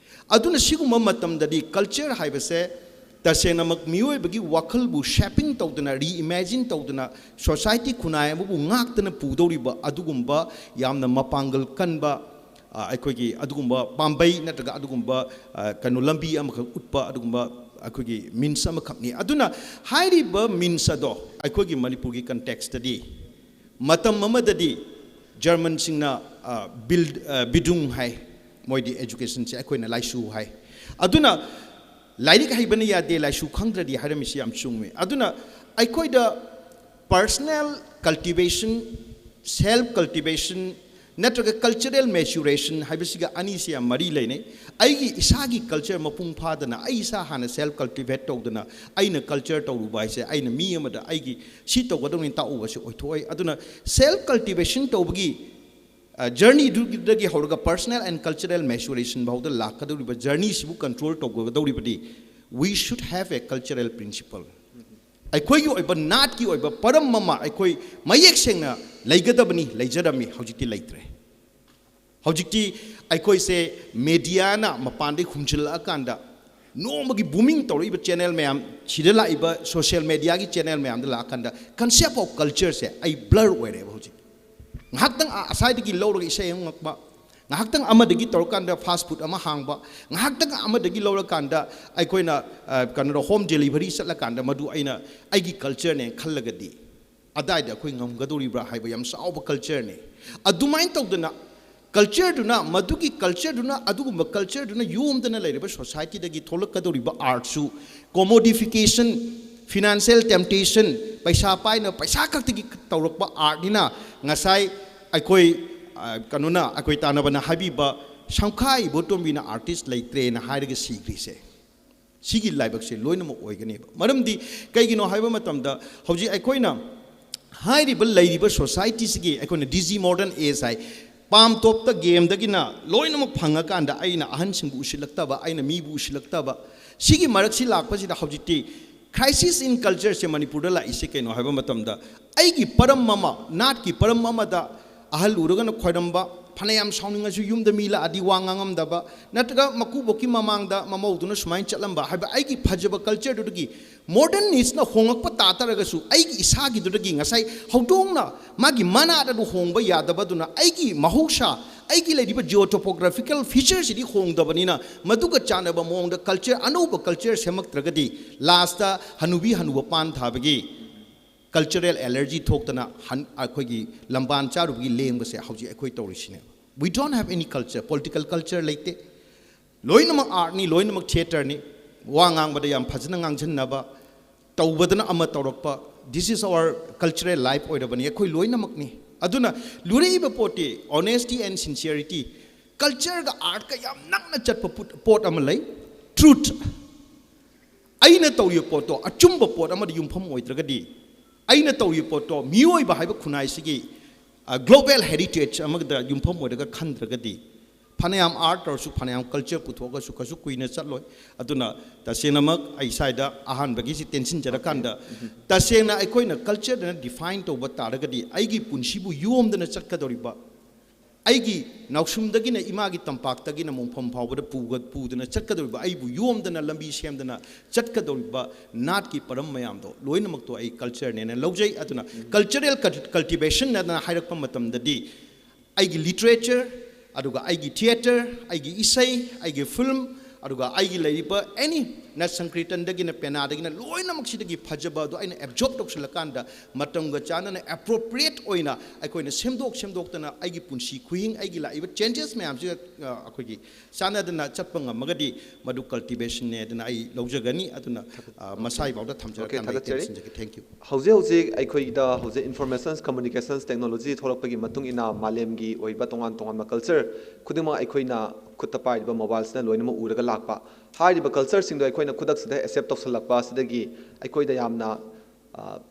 ꯑꯗꯨꯅ ꯁꯤꯒꯨꯝꯕ ꯃꯇꯝꯗꯗꯤ culture ꯍꯥꯏꯕꯁꯦ ꯇꯁꯦꯡꯅꯃꯛ ꯃꯤꯑꯣꯏꯕꯒꯤ ꯋꯥꯈꯜꯕꯨ shaping ꯇꯧꯗꯅ, reimagine ꯇꯧꯗꯅ, society ꯈꯨꯟꯅꯥꯏ ꯑꯃꯕꯨ ꯉꯥꯛꯇꯅ ꯄꯨꯗꯧꯔꯤꯕ ꯑꯗꯨꯒꯨꯝꯕ ꯌꯥꯝꯅ ꯃꯄꯥꯡꯒꯜ ꯀꯟꯕ, ꯑ, ꯑꯩꯈꯣꯏꯒꯤ ꯑꯗꯨꯒꯨꯝꯕ ꯄꯥꯝꯕꯩ ꯅꯠꯇ꯭ꯔꯒ ꯑꯗꯨꯒꯨꯝꯕ, ꯑ, ꯀꯩꯅꯣ, ꯂꯝꯕꯤ ꯑꯃꯈꯛ ꯎꯠꯄ ꯑꯗꯨꯒꯨꯝꯕ ꯑꯩꯈꯣꯏꯒꯤ means ꯑꯃꯈꯛꯅꯤ꯫ ꯑꯗꯨꯅ ꯍꯥꯏꯔꯤꯕ means ꯑꯗꯣ ꯑꯩꯈꯣꯏꯒꯤ ꯃꯅꯤꯄꯨꯔꯒꯤ contextꯇꯗꯤ ꯃꯇꯝ ꯑꯃꯗꯗꯤ Germanꯁꯤꯡꯅ, ꯑ, Bild-, ꯑ, Bildung ꯍꯥꯏ, ꯃꯣꯏꯗꯤ educationꯁꯦ, ꯑꯩꯈꯣꯏꯅ ꯂꯥꯏꯁꯨ ꯍꯥꯏ꯫ ꯑꯗꯨꯅ ꯂꯥꯏꯔꯤꯛ ꯍꯩꯕꯅ ꯌꯥꯗꯦ, ꯂꯥꯏꯁꯨ ꯈꯪꯗ꯭ꯔꯗꯤ ꯍꯥꯏꯔꯝꯃꯤꯁꯤ ꯌꯥꯝ ꯆꯨꯝꯃꯤ꯫ ꯑꯗꯨꯅ ꯑꯩꯈꯣꯏꯗ personal cultivation, self cultivation ꯅꯠꯇ꯭ꯔꯒ cultural maturation ꯍꯥꯏꯕꯁꯤꯒ ꯑꯅꯤꯁꯤ ꯌꯥꯝ ꯃꯔꯤ ꯂꯩꯅꯩ꯫ ꯑꯩꯒꯤ ꯏꯁꯥꯒꯤ culture ꯃꯄꯨꯡ ꯐꯥꯗꯅ, ꯑꯩ ꯏꯁꯥ ꯍꯥꯟꯅ self cultivate ꯇꯧꯗꯅ, ꯑꯩꯅ culture ꯇꯧꯔꯨꯕ ꯍꯥꯏꯁꯦ, ꯑꯩꯅ ꯃꯤ ꯑꯃꯗ ꯑꯩꯒꯤ ꯁꯤ ꯇꯧꯒꯗꯧꯅꯤ ꯇꯥꯛꯎꯕꯁꯤ ꯑꯣꯏꯊꯣꯛꯑꯣꯏ꯫ ꯑꯗꯨꯅ self cultivation ꯇꯧꯕꯒꯤ, ꯑ, journeyꯗꯨꯗꯒꯤ ꯍꯧꯔꯒ personal and cultural maturation ꯐꯥꯎꯗ ꯂꯥꯛꯀꯗꯧꯔꯤꯕ journeyꯁꯤꯕꯨ control ꯇꯧꯒꯗꯧꯔꯤꯕꯗꯤ, we should have a cultural principle꯫ ꯑꯩꯈꯣꯏꯒꯤ ꯑꯣꯏꯕ ꯅꯥꯠꯀꯤ ꯑꯣꯏꯕ ꯄꯔꯝ ꯑꯃ ꯑꯩꯈꯣꯏ ꯃꯌꯦꯛ ꯁꯦꯡꯅ ꯂꯩꯒꯗꯕꯅꯤ, ꯂꯩꯖꯔꯝꯃꯤ, ꯍꯧꯖꯤꯛꯇꯤ ꯂꯩꯇ꯭ꯔꯦ꯫ ꯍꯧꯖꯤꯛꯇꯤ ꯑꯩꯈꯣꯏꯁꯦ mediaꯅ ꯃꯄꯥꯟꯗꯒꯤ ꯍꯨꯝꯖꯤꯜꯂꯛꯑꯀꯥꯟꯗ, ꯅꯣꯡꯃꯒꯤ booming ꯇꯧꯔꯛꯏꯕ channel ꯃꯌꯥꯝ, ꯁꯤꯗ ꯂꯥꯛꯏꯕ social mediaꯒꯤ channel ꯃꯌꯥꯝꯗ ꯂꯥꯛꯑꯀꯥꯟꯗ, concept of cultureꯁꯦ ꯑꯩ blur ꯑꯣꯏꯔꯦꯕ ꯍꯧꯖꯤꯛ꯫ ꯉꯥꯏꯍꯥꯛꯇꯪ ꯑ-, ꯑꯁꯥꯏꯗꯒꯤ ꯂꯧꯔꯒ ꯏꯁꯩ ꯑꯃ ꯉꯪꯕ, ꯉꯥꯏꯍꯥꯛꯇꯪ ꯑꯃꯗꯒꯤ ꯇꯧꯔꯀꯥꯟꯗ fast food ꯑꯃ ꯍꯥꯡꯕ, ꯉꯥꯏꯍꯥꯛꯇꯪ ꯑꯃꯗꯒꯤ ꯂꯧꯔꯀꯥꯟꯗ ꯑꯩꯈꯣꯏꯅ, ꯑ, ꯀꯩꯅꯣꯗ home delivery ꯆꯠꯂꯀꯥꯟꯗ ꯃꯗꯨ ꯑꯩꯅ ꯑꯩꯒꯤ cultureꯅꯦ ꯈꯜꯂꯒꯗꯤ, ꯑꯗꯥꯏꯗ ꯑꯩꯈꯣꯏ ꯉꯝꯒꯗꯧꯔꯤꯕ꯭ꯔꯥ ꯍꯥꯏꯕ ꯌꯥꯝ ꯆꯥꯎꯕ cultureꯅꯦ꯫ ꯑꯗꯨꯃꯥꯏꯅ ꯇꯧꯗꯅ cultureꯗꯨꯅ, ꯃꯗꯨꯒꯤ cultureꯗꯨꯅ, ꯑꯗꯨꯒꯨꯝꯕ cultureꯗꯨꯅ ꯌꯣꯝꯗꯅ ꯂꯩꯔꯤꯕ societyꯗꯒꯤ ꯊꯣꯛꯂꯛꯀꯗꯧꯔꯤꯕ artꯁꯨ commodification, financial temptation, ꯄꯩꯁꯥ ꯄꯥꯏꯅ ꯄꯩꯁꯥ ꯈꯛꯇꯒꯤ ꯇꯧꯔꯛꯄ artꯅꯤꯅ ꯉꯁꯥꯏ ꯑꯩꯈꯣꯏ, ꯑ, ꯀꯩꯅꯣꯅ, ꯑꯩꯈꯣꯏ ꯇꯥꯟꯅꯕꯅ ꯍꯥꯏꯕꯤꯕ ꯁꯝꯈꯥ ꯏꯕꯣꯇꯣꯝꯕꯤꯅ artist ꯂꯩꯇ꯭ꯔꯦꯅ ꯍꯥꯏꯔꯒ ꯁꯤꯈ꯭ꯔꯤꯁꯦ꯫ ꯁꯤꯒꯤ ꯂꯥꯏꯕꯛꯁꯦ ꯂꯣꯏꯅꯃꯛ ꯑꯣꯏꯒꯅꯦꯕ꯫ ꯃꯔꯝꯗꯤ ꯀꯩꯒꯤꯅꯣ ꯍꯥꯏꯕ ꯃꯇꯝꯗ ꯍꯧꯖꯤꯛ ꯑꯩꯈꯣꯏꯅ ꯍꯥꯏꯔꯤꯕ ꯂꯩꯔꯤꯕ societyꯁꯤꯒꯤ ꯑꯩꯈꯣꯏꯅ digi modern age ꯍꯥꯏ, ꯄꯥꯝ ꯇꯣꯞꯇ ꯒꯦꯝꯗꯒꯤꯅ ꯂꯣꯏꯅꯃꯛ ꯐꯪꯉꯀꯥꯟꯗ ꯑꯩꯅ ꯑꯍꯟꯁꯤꯡꯕꯨ ꯎꯁꯤꯜꯂꯛꯇꯕ, ꯑꯩꯅ ꯃꯤꯕꯨ ꯎꯁꯤꯜꯂꯛꯇꯕ, ꯁꯤꯒꯤ ꯃꯔꯛꯁꯤ ꯂꯥꯛꯄꯁꯤꯗ ꯍꯧꯖꯤꯛꯇꯤ crisis in cultureꯁꯦ ꯃꯅꯤꯄꯨꯔꯗ ꯂꯥꯛꯏꯁꯦ ꯀꯩꯅꯣ ꯍꯥꯏꯕ ꯃꯇꯝꯗ, ꯑꯩꯒꯤ ꯄꯔꯝ ꯑꯃ, ꯅꯥꯠꯀꯤ ꯄꯔꯝ ꯑꯃꯗ ꯑꯍꯜ ꯎꯔꯒꯅ ꯈꯣꯏꯔꯝꯕ, ꯐꯅꯌꯥꯝ ꯁꯥꯎꯅꯤꯡꯉꯁꯨ ꯌꯨꯝꯗ ꯃꯤ ꯂꯥꯛꯑꯗꯤ ꯋꯥ ꯉꯥꯡꯉꯝꯗꯕ, ꯅꯠꯇ꯭ꯔꯒ ꯃꯀꯨꯕꯣꯛꯀꯤ ꯃꯃꯥꯡꯗ ꯃꯃꯧꯗꯨꯅ ꯁꯨꯃꯥꯏꯅ ꯆꯠꯂꯝꯕ ꯍꯥꯏꯕ ꯑꯩꯒꯤ ꯐꯖꯕ cultureꯗꯨꯗꯒꯤ modern needsꯅ ꯍꯣꯡꯉꯛꯄ ꯇꯥ ꯇꯥꯔꯒꯁꯨ, ꯑꯩꯒꯤ ꯏꯁꯥꯒꯤꯗꯨꯗꯒꯤ ꯉꯁꯥꯏ ꯍꯧꯗꯣꯡꯅ ꯃꯥꯒꯤ ꯃꯅꯥꯗ ꯑꯗꯨ ꯍꯣꯡꯕ ꯌꯥꯗꯕꯗꯨꯅ, ꯑꯩꯒꯤ ꯃꯍꯧꯁꯥ, ꯑꯩꯒꯤ ꯂꯩꯔꯤꯕ geotopographical featureꯁꯤꯗꯤ ꯍꯣꯡꯗꯕꯅꯤꯅ, ꯃꯗꯨꯒ ꯆꯥꯟꯅꯕ ꯃꯑꯣꯡꯗ culture, ꯑꯅꯧꯕ culture ꯁꯦꯝꯃꯛꯇ꯭ꯔꯒꯗꯤ, lastꯇ ꯍꯅꯨꯕꯤ ꯍꯅꯨꯕ ꯄꯥꯟ ꯊꯥꯕꯒꯤ cultural allergy ꯊꯣꯛꯇꯅ ꯍꯟ-, ꯑꯩꯈꯣꯏꯒꯤ ꯂꯝꯕꯥꯟ ꯆꯥꯔꯨꯕꯒꯤ ꯂꯦꯡꯕꯁꯦ ꯍꯧꯖꯤꯛ ꯑꯩꯈꯣꯏ ꯇꯧꯔꯤꯁꯤꯅꯦ꯫ We don't have any culture, political culture ꯂꯩꯇꯦ꯫ ꯂꯣꯏꯅꯃꯛ artꯅꯤ, ꯂꯣꯏꯅꯃꯛ theatreꯅꯤ꯫ ꯋꯥ ꯉꯥꯡꯕꯗ ꯌꯥꯝ ꯐꯖꯅ ꯉꯥꯡꯁꯤꯟꯅꯕ, ꯇꯧꯕꯗꯅ ꯑꯃ ꯇꯧꯔꯛꯄ, this is our cultural life ꯑꯣꯏꯔꯕꯅꯤ, ꯑꯩꯈꯣꯏ ꯂꯣꯏꯅꯃꯛꯅꯤ꯫ ꯑꯗꯨꯅ ꯂꯨꯔꯛꯏꯕ ꯄꯣꯠꯇꯤ honesty and sincerity, cultureꯒ artꯀ ꯌꯥꯝ ꯅꯛꯅ ꯆꯠꯄ ꯄꯣꯠ-, ꯄꯣꯠ ꯑꯃ ꯂꯩ, truth꯫ ꯑꯩꯅ ꯇꯧꯔꯤꯕ ꯄꯣꯠꯇꯣ ꯑꯆꯨꯝꯕ ꯄꯣꯠ ꯑꯃꯗ ꯌꯨꯝꯐꯝ ꯑꯣꯏꯗ꯭ꯔꯒꯗꯤ, ꯑꯩꯅ ꯇꯧꯔꯤꯕ ꯄꯣꯠꯇꯣ ꯃꯤꯑꯣꯏꯕ ꯍꯥꯏꯕ ꯈꯨꯟꯅꯥꯏꯁꯤꯒꯤ, ꯑ, global heritage ꯑꯃꯗ ꯌꯨꯝꯐꯝ ꯑꯣꯏꯔꯒ ꯈꯟꯗ꯭ꯔꯒꯗꯤ, ꯐꯅꯌꯥꯝ art ꯇꯧꯔꯁꯨ, ꯐꯅꯌꯥꯝ culture ꯄꯨꯊꯣꯛꯑꯒꯁꯨ ꯀꯩꯁꯨ ꯀꯨꯏꯅ ꯆꯠꯂꯣꯏ꯫ ꯑꯗꯨꯅ ꯇꯁꯦꯡꯅꯃꯛ ꯑꯩ ꯁ꯭ꯋꯥꯏꯗ ꯑꯍꯥꯟꯕꯒꯤꯁꯤ ꯇꯦꯟꯁꯤꯟꯖꯔꯀꯥꯟꯗ, ꯇꯁꯦꯡꯅ ꯑꯩꯈꯣꯏꯅ cultureꯗꯅ define ꯇꯧꯕ ꯇꯥꯔꯒꯗꯤ, ꯑꯩꯒꯤ ꯄꯨꯟꯁꯤꯕꯨ ꯌꯣꯝꯗꯅ ꯆꯠꯀꯗꯧꯔꯤꯕ, ꯑꯩꯒꯤ ꯅꯥꯎꯁꯨꯝꯗꯒꯤꯅ ꯏꯃꯥꯒꯤ ꯇꯝꯄꯥꯛꯇꯒꯤꯅ ꯃꯣꯡꯐꯝ ꯐꯥꯎꯕꯗ ꯄꯨꯒ-, ꯄꯨꯗꯅ ꯆꯠꯀꯗꯧꯔꯤꯕ, ꯑꯩꯕꯨ ꯌꯣꯝꯗꯅ ꯂꯝꯕꯤ ꯁꯦꯝꯗꯅ ꯆꯠꯀꯗꯧꯔꯤꯕ ꯅꯥꯠꯀꯤ ꯄꯔꯝ ꯃꯌꯥꯝꯗꯣ ꯂꯣꯏꯅꯃꯛꯇꯣ ꯑꯩ cultureꯅꯦꯅ ꯂꯧꯖꯩ꯫ ꯑꯗꯨꯅ cultural cul-, cultivation ꯑꯗꯨꯅ ꯍꯥꯏꯔꯛꯄ ꯃꯇꯝꯗꯗꯤ, ꯑꯩꯒꯤ literature, ꯑꯗꯨꯒ ꯑꯩꯒꯤ theatre, ꯑꯩꯒꯤ ꯏꯁꯩ, ꯑꯩꯒꯤ film, ꯑꯗꯨꯒ ꯑꯩꯒꯤ ꯂꯩꯔꯤꯕ any ꯅꯠ ꯁꯪꯀ꯭ꯔꯤꯇꯟꯗꯒꯤꯅ ꯄꯦꯅꯥꯗꯒꯤꯅ ꯂꯣꯏꯅꯃꯛꯁꯤꯗꯒꯤ ꯐꯖꯕ ꯑꯗꯣ ꯑꯩꯅ absorb ꯇꯧꯁꯤꯜꯂꯀꯥꯟꯗ, ꯃꯇꯝꯒ ꯆꯥꯟꯅꯅ appropriate ꯑꯣꯏꯅ ꯑꯩꯈꯣꯏꯅ ꯁꯦꯝꯗꯣꯛ ꯁꯦꯝꯗꯣꯛꯇꯅ ꯑꯩꯒꯤ ꯄꯨꯟꯁꯤ ꯈꯨꯍꯤꯡ, ꯑꯩꯒꯤ ꯂꯥꯛꯏꯕ changes ꯃꯌꯥꯝꯁꯤꯒ, ꯑ, ꯑꯩꯈꯣꯏꯒꯤ ꯆꯥꯟꯅꯗꯅ ꯆꯠꯄ ꯉꯝꯃꯒꯗꯤ, ꯃꯗꯨ cultivationꯅꯦ ꯑꯗꯨꯅ ꯑꯩ ꯂꯧꯖꯒꯅꯤ꯫ ꯑꯗꯨꯅ, ꯑ, ꯃꯁꯥꯏꯐꯥꯎꯗ ꯊꯝꯖꯔꯀꯥꯟꯗ ꯑꯩ ꯊꯥꯒꯠꯆꯔꯤ꯫ ꯇꯦꯟꯁꯤꯟꯖꯒꯦ꯫ Thank you꯫ ꯍꯧꯖꯤꯛ ꯍꯧꯖꯤꯛ ꯑꯩꯈꯣꯏꯗ ꯍꯧꯖꯤꯛ informations communications technology ꯊꯣꯛꯂꯛꯄꯒꯤ ꯃꯇꯨꯡ ꯏꯟꯅ ꯃꯥꯂꯦꯝꯒꯤ ꯑꯣꯏꯕ ꯇꯣꯉꯥꯟ ꯇꯣꯉꯥꯟꯕ culture ꯈꯨꯗꯤꯡꯃꯛ ꯑꯩꯈꯣꯏꯅ ꯈꯨꯠꯇ ꯄꯥꯏꯔꯤꯕ mobileꯁꯤꯅ ꯂꯣꯏꯅꯃꯛ ꯎꯔꯒ ꯂꯥꯛꯄ꯫ ꯍꯥꯏꯔꯤꯕ cultureꯁꯤꯡꯗꯣ ꯑꯩꯈꯣꯏꯅ ꯈꯨꯗꯛꯁꯤꯗ accept ꯇꯧꯁꯜꯂꯛꯄ ꯑꯁꯤꯗꯒꯤ ꯑꯩꯈꯣꯏꯗ ꯌꯥꯝꯅ,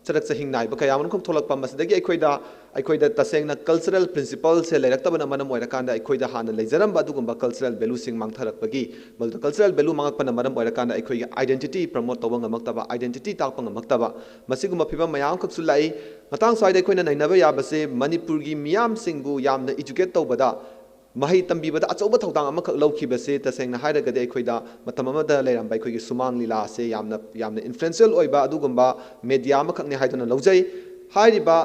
ꯆꯔꯛ ꯆꯍꯤꯡ ꯅꯥꯏꯕ ꯀꯌꯥ ꯑꯃꯔꯣꯝꯈꯛ ꯊꯣꯛꯂꯛꯄ, ꯃꯁꯤꯗꯒꯤ ꯑꯩꯈꯣꯏꯗ ꯑꯩꯈꯣꯏꯗ ꯇꯁꯦꯡꯅ ꯀꯜꯆꯔꯦꯜ ꯄ꯭ꯔꯤꯟꯁꯤꯄꯜꯁꯦ ꯂꯩꯔꯛꯇꯕꯅ ꯃꯔꯝ ꯑꯣꯏꯔꯀꯥꯟꯗ ꯑꯩꯈꯣꯏꯗ ꯍꯥꯟꯅ ꯂꯩꯖꯔꯝꯕ ꯑꯗꯨꯒꯨꯝꯕ ꯀꯜꯆꯔꯦꯜ ꯚꯦꯂꯨꯁꯤꯡ ꯃꯥꯡꯊꯔꯛꯄꯒꯤ, ꯃꯗꯨꯗ ꯀꯜꯆꯔꯦꯜ ꯚꯦꯂꯨ ꯃꯥꯡꯉꯛꯄꯅ ꯃꯔꯝ ꯑꯣꯏꯔꯀꯥꯟꯗ ꯑꯩꯈꯣꯏꯒꯤ ꯑꯥꯏꯗꯦꯟꯇꯤꯇꯤ ꯄ꯭ꯔꯃꯣꯠ ꯇꯧꯕ ꯉꯝꯃꯛꯇꯕ, ꯑꯥꯏꯗꯦꯟꯇꯤꯇꯤ ꯇꯥꯛꯄ ꯉꯝꯃꯛꯇꯕ, ꯃꯁꯤꯒꯨꯝꯕ ꯐꯤꯕꯝ ꯃꯌꯥꯝ ꯑꯃꯈꯛꯁꯨ ꯂꯥꯛꯏ꯫ ꯃꯇꯥꯡ ꯁ꯭ꯋꯥꯏꯗ ꯑꯩꯈꯣꯏꯅ ꯅꯩꯅꯕ ꯌꯥꯕꯁꯦ ꯃꯅꯤꯄꯨꯔꯒꯤ ꯃꯤꯌꯥꯝꯁꯤꯡꯕꯨ ꯌꯥꯝꯅ ꯏꯖꯨꯀꯦꯠ ꯇꯧꯕꯗ, ꯃꯍꯩ ꯇꯝꯕꯤꯕꯗ ꯑꯆꯧꯕ ꯊꯧꯗꯥꯡ ꯑꯃꯈꯛ ꯂꯧꯈꯤꯕꯁꯦ ꯇꯁꯦꯡꯅ ꯍꯥꯏꯔꯒꯗꯤ ꯑꯩꯈꯣꯏꯗ ꯃꯇꯝ ꯑꯃꯗ ꯂꯩꯔꯝꯕ ꯑꯩꯈꯣꯏꯒꯤ ꯁꯨꯃꯥꯡ ꯂꯤꯂꯥꯁꯦ ꯌꯥꯝꯅ, ꯌꯥꯝꯅ ꯏꯟꯐ꯭ꯂꯨꯌꯦꯟꯁꯤꯌꯦꯜ ꯑꯣꯏꯕ ꯑꯗꯨꯒꯨꯝꯕ ꯃꯦꯗꯤꯌꯥ ꯑꯃꯈꯛꯅꯤ ꯍꯥꯏꯗꯨꯅ ꯂꯧꯖꯩ꯫ ꯍꯥꯏꯔꯤꯕ,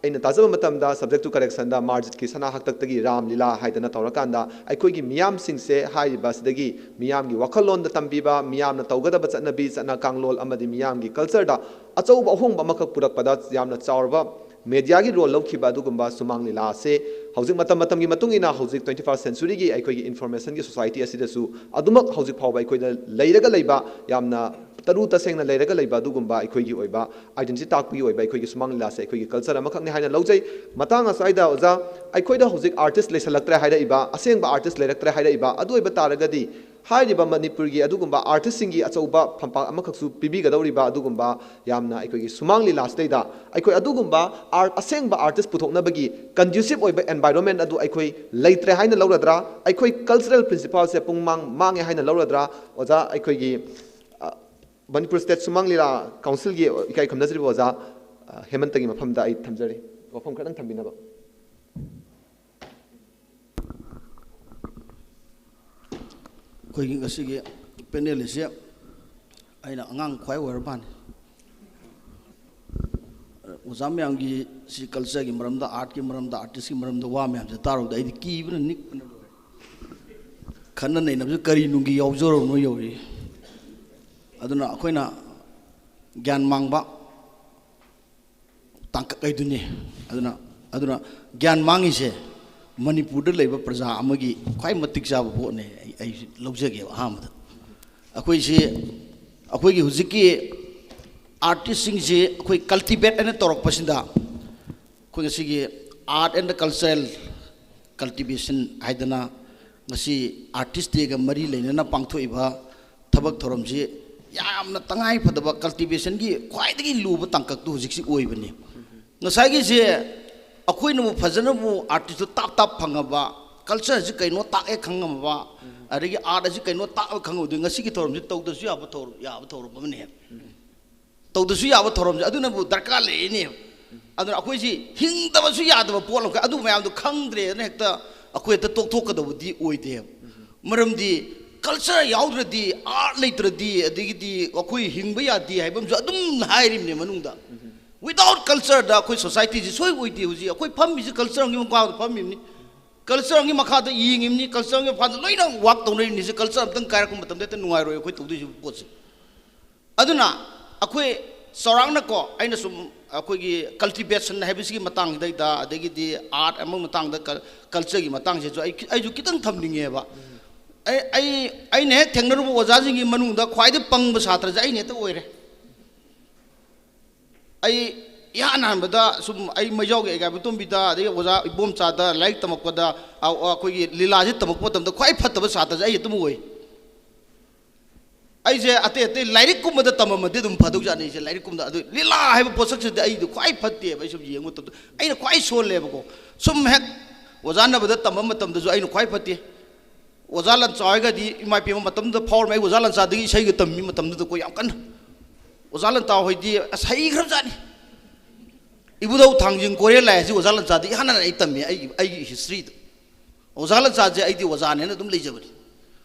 ꯑꯩꯅ ꯇꯥꯖꯕ ꯃꯇꯝꯗ, subject to correctionꯗ ꯃꯥꯔꯖꯤꯠꯀꯤ ꯁꯅꯥ ꯍꯥꯛꯇꯛꯇꯒꯤ ꯔꯥꯝ ꯂꯤꯂꯥ ꯍꯥꯏꯗꯅ ꯇꯧꯔꯀꯥꯟꯗ ꯑꯩꯈꯣꯏꯒꯤ ꯃꯤꯌꯥꯝꯁꯤꯡꯁꯦ ꯍꯥꯏꯔꯤꯕ ꯑꯁꯤꯗꯒꯤ ꯃꯤꯌꯥꯝꯒꯤ ꯋꯥꯈꯜꯂꯣꯟꯗ ꯇꯝꯕꯤꯕ, ꯃꯤꯌꯥꯝꯅ ꯇꯧꯒꯗꯕ ꯆꯠꯅꯕꯤ ꯆꯠꯅ ꯀꯥꯡꯂꯣꯟ ꯑꯃꯗꯤ ꯃꯤꯌꯥꯝꯒꯤ ꯀꯜꯆꯔꯗ ꯑꯆꯧꯕ ꯑꯍꯣꯡꯕ ꯑꯃꯈꯛ ꯄꯨꯔꯛꯄꯗ ꯌꯥꯝꯅ ꯆꯥꯎꯔꯕ ꯃꯦꯗꯤꯌꯥꯒꯤ ꯔꯣꯜ ꯂꯧꯈꯤꯕ ꯑꯗꯨꯒꯨꯝꯕ ꯁꯨꯃꯥꯡ ꯂꯤꯂꯥ ꯑꯁꯦ ꯍꯧꯖꯤꯛ ꯃꯇꯝ ꯃꯇꯝꯒꯤ ꯃꯇꯨꯡ ꯏꯟꯅ ꯍꯧꯖꯤꯛ twenty first centuryꯒꯤ ꯑꯩꯈꯣꯏꯒꯤ ꯏꯟꯐꯣꯔꯃꯦꯁꯟꯒꯤ ꯁꯣꯁꯥꯏꯇꯤ ꯑꯁꯤꯗꯁꯨ ꯑꯗꯨꯃꯛ ꯍꯧꯖꯤꯛ ꯐꯥꯎꯕ ꯑꯩꯈꯣꯏꯗ ꯂꯩꯔꯒ ꯂꯩꯕ, ꯌꯥꯝꯅ ꯇꯔꯨ ꯇꯁꯦꯡꯅ ꯂꯩꯔꯒ ꯂꯩꯕ ꯑꯗꯨꯒꯨꯝꯕ ꯑꯩꯈꯣꯏꯒꯤ ꯑꯣꯏꯕ ꯑꯥꯏꯗꯦꯟꯇꯤꯇꯤ ꯇꯥꯛꯄꯒꯤ ꯑꯣꯏꯕ ꯑꯩꯈꯣꯏꯒꯤ ꯁꯨꯃꯥꯡ ꯂꯤꯂꯥꯁꯦ ꯑꯩꯈꯣꯏꯒꯤ ꯀꯜꯆꯔ ꯑꯃꯈꯛꯅꯤ ꯍꯥꯏꯅ ꯂꯧꯖꯩ꯫ ꯃꯇꯥꯡ ꯑꯁ꯭ꯋꯥꯏꯗ ꯑꯣꯖꯥ, ꯑꯩꯈꯣꯏꯗ ꯍꯧꯖꯤꯛ ꯑꯥꯔꯇꯤꯁ ꯂꯩꯁꯜꯂꯛꯇ꯭ꯔꯦ ꯍꯥꯏꯔꯛꯏꯕ, ꯑꯁꯦꯡꯕ ꯑꯥꯔꯇꯤꯁ ꯂꯩꯔꯛꯇ꯭ꯔꯦ ꯍꯥꯏꯔꯛꯏꯕ, ꯑꯗꯨ ꯑꯣꯏꯕ ꯇꯥꯔꯒꯗꯤ ꯍꯥꯏꯔꯤꯕ ꯃꯅꯤꯄꯨꯔꯒꯤ ꯑꯗꯨꯒꯨꯝꯕ ꯑꯥꯔꯇꯤꯁꯁꯤꯡꯒꯤ ꯑꯆꯧꯕ ꯐꯝꯄꯥꯛ ꯑꯃꯈꯛꯁꯨ ꯄꯤꯕꯤꯒꯗꯧꯔꯤꯕ ꯑꯗꯨꯒꯨꯝꯕ ꯌꯥꯝꯅ ꯑꯩꯈꯣꯏꯒꯤ ꯁꯨꯃꯥꯡ ꯂꯤꯂꯥꯁꯤꯗꯩꯗ ꯑꯩꯈꯣꯏ ꯑꯗꯨꯒꯨꯝꯕ ꯑꯥꯔꯠ, ꯑꯁꯦꯡꯕ ꯑꯥꯔꯇꯤꯁ ꯄꯨꯊꯣꯛꯅꯕꯒꯤ ꯀꯟꯗ꯭ꯌꯨꯁꯤꯞ ꯑꯣꯏꯕ ꯑꯦꯟꯚꯥꯏꯔꯣꯟꯃꯦꯟ ꯑꯗꯨ ꯑꯩꯈꯣꯏ ꯂꯩꯇ꯭ꯔꯦ ꯍꯥꯏꯅ ꯂꯧꯔꯗ꯭ꯔꯥ? ꯑꯩꯈꯣꯏ ꯀꯜꯆꯔꯦꯜ ꯄ꯭ꯔꯤꯟꯁꯤꯄꯥꯜꯁꯦ ꯄꯨꯡ ꯃꯥꯡ-, ꯃꯥꯡꯉꯦ ꯍꯥꯏꯅ ꯂꯧꯔꯗ꯭ꯔꯥ? ꯑꯣꯖꯥ, ꯑꯩꯈꯣꯏꯒꯤ, ꯑ, ꯃꯅꯤꯄꯨꯔ ꯁ꯭ꯇꯦꯠ ꯁꯨꯃꯥꯡ ꯂꯤꯂꯥ ꯀꯥꯎꯟꯁꯤꯜꯒꯤ ꯏꯀꯥꯏ ꯈꯨꯝꯅꯖꯔꯤꯕ ꯑꯣꯖꯥ, ꯑ, ꯍꯦꯃꯟꯇꯒꯤ ꯃꯐꯝꯗ ꯑꯩ ꯊꯝꯖꯔꯤ꯫ ꯋꯥꯐꯝ ꯈꯔꯗꯪ ꯊꯝꯕꯤꯅꯕ꯫ ꯑꯩꯈꯣꯏꯒꯤ ꯉꯁꯤꯒꯤ ꯄꯦꯅꯦꯜ ꯑꯁꯤ ꯑꯩꯅ ꯑꯉꯥꯡ ꯈ꯭ꯋꯥꯏ ꯑꯣꯏꯔ ꯃꯥꯜꯂꯦ꯫ ꯑꯣꯖꯥ ꯃꯌꯥꯝꯒꯤ ꯁꯤ ꯀꯜꯆꯔꯒꯤ ꯃꯔꯝꯗ, ꯑꯥꯔꯠꯀꯤ ꯃꯔꯝꯗ, ꯑꯥꯔꯇꯤꯁꯀꯤ ꯃꯔꯝꯗ ꯋꯥ ꯃꯌꯥꯝꯁꯦ ꯇꯥꯔꯨꯕꯗ ꯑꯩꯗꯤ ꯀꯤꯕꯅ ꯅꯤꯛꯄꯅ ꯂꯣꯏꯔꯦ꯫ ꯈꯟꯅ ꯅꯩꯅꯕꯁꯨ ꯀꯔꯤ ꯅꯨꯡꯒꯤ ꯌꯥꯎꯖꯔꯕꯅꯣ ꯌꯧꯔꯤ꯫ ꯑꯗꯨꯅ ꯑꯩꯈꯣꯏꯅ ꯒ꯭ꯌꯥꯟ ꯃꯥꯡꯕ ꯇꯥꯡꯀꯛ ꯍꯥꯏꯗꯨꯅꯤ꯫ ꯑꯗꯨꯅ, ꯑꯗꯨꯅ ꯒ꯭ꯌꯥꯟ ꯃꯥꯡꯉꯤꯁꯦ ꯃꯅꯤꯄꯨꯔꯗ ꯂꯩꯕ ꯄ꯭ꯔꯖꯥ ꯑꯃꯒꯤ ꯈ꯭ꯋꯥꯏ ꯃꯇꯤꯛ ꯆꯥꯕ ꯄꯣꯠꯅꯦ꯫ ꯑꯩ, ꯑꯩ ꯂꯧꯖꯒꯦꯕ ꯑꯍꯥꯟꯕꯗ꯫ ꯑꯩꯈꯣꯏꯁꯤ, ꯑꯩꯈꯣꯏꯒꯤ ꯍꯧꯖꯤꯛꯀꯤ ꯑꯥꯔꯇꯤꯁꯁꯤꯡꯁꯤ ꯑꯩꯈꯣꯏ ꯀꯜꯇꯤꯚꯦꯠ ꯍꯥꯏꯅ ꯇꯧꯔꯛꯄꯁꯤꯗ ꯑꯩꯈꯣꯏ ꯉꯁꯤꯒꯤ Art and Cultural Cultivation ꯍꯥꯏꯗꯅ ꯉꯁꯤ ꯑꯥꯔꯇꯤꯁ ꯗꯦꯒ ꯃꯔꯤ ꯂꯩꯅꯅ ꯄꯥꯡꯊꯣꯛꯏꯕ ꯊꯕꯛ ꯊꯧꯔꯝꯁꯤ ꯌꯥꯝꯅ ꯇꯉꯥꯏ ꯐꯗꯕ ꯀꯜꯇꯤꯚꯦꯁꯟꯒꯤ ꯈ꯭ꯋꯥꯏꯗꯒꯤ ꯂꯨꯕ ꯇꯥꯡꯀꯛꯇꯨ ꯍꯧꯖꯤꯛꯁꯤ ꯑꯣꯏꯕꯅꯤ꯫ ꯉꯁꯥꯏꯒꯤꯁꯦ ꯑꯩꯈꯣꯏꯅꯕꯨ ꯐꯖꯅꯕꯨ ꯑꯥꯔꯇꯤꯁꯇꯨ ꯇꯥꯞ ꯇꯥꯞ ꯐꯪꯉꯕ, ꯀꯜꯆꯔꯁꯤ ꯀꯩꯅꯣ ꯇꯥꯛꯑꯦ ꯈꯪꯉꯝꯃꯕ, ꯑꯗꯒꯤ ꯑꯥꯔꯠ ꯑꯁꯤ ꯀꯩꯅꯣ ꯇꯥꯛꯑꯦ ꯈꯪꯉꯝꯃꯗꯤ ꯉꯁꯤꯒꯤ ꯊꯧꯔꯝꯁꯤ ꯇꯧꯗ꯭ꯔꯁꯨ ꯌꯥꯕ ꯊꯧꯔꯝ, ꯌꯥꯕ ꯊꯧꯔꯝ ꯑꯃꯅꯤ꯫ ꯇꯧꯗ꯭ꯔꯁꯨ ꯌꯥꯕ ꯊꯧꯔꯝꯁꯦ ꯑꯗꯨꯅꯕꯨ ꯗꯔꯀꯥꯔ ꯂꯩꯔꯤꯅꯦꯕ꯫ ꯑꯗꯨꯅ ꯑꯩꯈꯣꯏꯁꯤ ꯍꯤꯡꯗꯕꯁꯨ ꯌꯥꯗꯕ ꯄꯣꯠ ꯑꯃꯈꯛ, ꯑꯗꯨ ꯃꯌꯥꯝꯗꯣ ꯈꯪꯗ꯭ꯔꯦꯅ ꯍꯦꯛꯇ ꯑꯩꯈꯣꯏ ꯍꯦꯛꯇ ꯇꯣꯛꯊꯣꯛꯀꯗꯕꯗꯤ ꯑꯣꯏꯗꯦꯕ꯫ ꯃꯔꯝꯗꯤ ꯀꯜꯆꯔ ꯌꯥꯎꯗ꯭ꯔꯗꯤ, ꯑꯥꯔꯠ ꯂꯩꯇ꯭ꯔꯗꯤ, ꯑꯗꯒꯤꯗꯤ ꯑꯩꯈꯣꯏ ꯍꯤꯡꯕ ꯌꯥꯗꯦ ꯍꯥꯏꯕ ꯑꯃꯁꯨ ꯑꯗꯨꯝ ꯍꯥꯏꯔꯤꯕꯅꯦ ꯃꯅꯨꯡꯗ꯫ Without cultureꯗ ꯑꯩꯈꯣꯏ societyꯁꯤ ꯁꯣꯏ ꯑꯣꯏꯗꯦ꯫ ꯍꯧꯖꯤꯛ ꯑꯩꯈꯣꯏ ꯐꯝꯃꯤꯁꯤ ꯀꯜꯆꯔꯒꯤ ꯃꯈꯥꯗ ꯐꯝꯃꯤꯕꯅꯤ, ꯀꯜꯆꯔꯒꯤ ꯃꯈꯥꯗ ꯌꯦꯡꯉꯤꯕꯅꯤ, ꯀꯜꯆꯔꯒꯤ ꯃꯈꯥꯗ ꯂꯣꯏꯅ ꯋꯥꯛ ꯇꯧꯅꯔꯤꯕꯅꯤ꯫ ꯁꯤ ꯀꯜꯆꯔ ꯑꯝꯇꯪ ꯀꯥꯏꯔꯛꯄ ꯃꯇꯝꯗ ꯍꯦꯛꯇ ꯅꯨꯡꯉꯥꯏꯔꯣꯏ ꯑꯩꯈꯣꯏ ꯇꯧꯗꯣꯏꯁꯤ ꯄꯣꯠꯁꯦ꯫ ꯑꯗꯨꯅ ꯑꯩꯈꯣꯏ ꯆꯥꯎꯔꯥꯛꯅꯀꯣ, ꯑꯩꯅ ꯁꯨꯝ ꯑꯩꯈꯣꯏꯒꯤ ꯀꯜꯇꯤꯚꯦꯁꯟ ꯍꯥꯏꯕꯁꯤꯒꯤ ꯃꯇꯥꯡꯁꯤꯗꯩꯗ, ꯑꯗꯒꯤꯗꯤ ꯑꯥꯔꯠ ꯑꯃꯒꯤ ꯃꯇꯥꯡꯗ, ꯀꯜ-, ꯀꯜꯆꯔꯒꯤ ꯃꯇꯥꯡꯁꯤꯁꯨ ꯑꯩ ꯈꯤ-, ꯑꯩꯁꯨ ꯈꯤꯇꯪ ꯊꯝꯅꯤꯡꯉꯦꯕ꯫ ꯑꯩ, ꯑꯩ, ꯑꯩꯅ ꯍꯦꯛ ꯊꯦꯡꯅꯔꯨꯕ ꯑꯣꯖꯥꯁꯤꯡꯒꯤ ꯃꯅꯨꯡꯗ ꯈ꯭ꯋꯥꯏꯗꯒꯤ ꯄꯪꯕ ꯁꯥꯇ꯭ꯔꯁꯦ ꯑꯩꯅ ꯍꯦꯛꯇ ꯑꯣꯏꯔꯦ꯫ ꯑꯩ ꯏꯍꯥꯟ ꯍꯥꯟꯕꯗ ꯁꯨꯝ ꯑꯩ ꯃꯩꯖꯥꯎꯒꯤ ꯑꯩꯒꯥꯏꯕ ꯇꯣꯝꯕꯤꯗ, ꯑꯗꯒꯤ ꯑꯣꯖꯥ ꯏꯕꯣꯝꯆꯥꯗ ꯂꯥꯏꯔꯤꯛ ꯇꯝꯃꯛꯄꯗ, ꯑ, ꯑꯩꯈꯣꯏꯒꯤ ꯂꯤꯂꯥꯁꯦ ꯇꯝꯃꯛꯄ ꯃꯇꯝꯗ ꯈ꯭ꯋꯥꯏ ꯐꯠꯇꯕ ꯁꯥꯇ꯭ꯔꯁꯦ ꯑꯩ ꯑꯗꯨꯝ ꯑꯣꯏ꯫ ꯑꯩꯁꯦ ꯑꯇꯩ ꯑꯇꯩ ꯂꯥꯏꯔꯤꯛꯀꯨꯝꯕꯗ ꯇꯝꯃꯝꯃꯗꯤ ꯑꯗꯨꯝ ꯐꯗꯧꯖꯥꯠꯅꯤ꯫ ꯑꯩꯁꯦ ꯂꯥꯏꯔꯤꯛꯀꯨꯝꯕꯗ, ꯑꯗꯨ ꯂꯤꯂꯥ ꯍꯥꯏꯕ ꯄꯣꯠꯁꯛꯁꯤꯗꯤ ꯑꯩꯗꯤ ꯈ꯭ꯋꯥꯏ ꯐꯠꯇꯦꯕ꯫ ꯑꯩ ꯁꯨꯝ ꯌꯦꯡꯕ ꯃꯇꯝꯗ ꯑꯩꯅ ꯈ꯭ꯋꯥꯏ ꯁꯣꯜꯂꯦꯕꯀꯣ꯫ ꯁꯨꯝ ꯍꯦꯛ ꯑꯣꯖꯥ ꯅꯕꯗ ꯇꯝꯕ ꯃꯇꯝꯗꯁꯨ ꯑꯩꯅ ꯈ꯭ꯋꯥꯏ ꯐꯠꯇꯦ꯫ ꯑꯣꯖꯥ ꯂꯟꯆꯥ ꯍꯣꯏꯒꯗꯤ ꯏꯃꯥ ꯏꯄꯦꯝꯃ ꯃꯇꯝꯗꯨꯗ ꯐꯥꯎꯔꯝꯃꯦ꯫ ꯑꯩ ꯑꯣꯖꯥ ꯂꯟꯆꯥꯗꯒꯤ ꯏꯁꯩꯒ ꯇꯝꯃꯤ ꯃꯇꯝꯗꯨꯗꯀꯣ, ꯌꯥꯝ ꯀꯟꯅ꯫ ꯑꯣꯖꯥ ꯂꯟꯆꯥ ꯍꯣꯏꯗꯤ ꯑꯁ ꯍꯩꯈ꯭ꯔꯕꯖꯥꯠꯅꯤ꯫ ꯏꯕꯨꯙꯧ ꯊꯥꯡꯖꯤꯡ ꯀꯣꯏꯔꯦꯜ ꯂꯥꯏ ꯍꯥꯏꯁꯤ ꯑꯣꯖꯥ ꯂꯟꯆꯥꯗꯒꯤ ꯏꯍꯥꯟ ꯍꯥꯟꯅ ꯑꯩ ꯇꯝꯃꯤ, ꯑꯩꯒꯤ, ꯑꯩꯒꯤ ꯍꯤꯁꯇ꯭ꯔꯤꯗ꯫ ꯑꯣꯖꯥ ꯂꯟꯆꯥꯁꯦ ꯑꯩꯗꯤ ꯑꯣꯖꯥꯅꯦꯅ ꯑꯗꯨꯝ ꯂꯩꯖꯕꯅꯤ꯫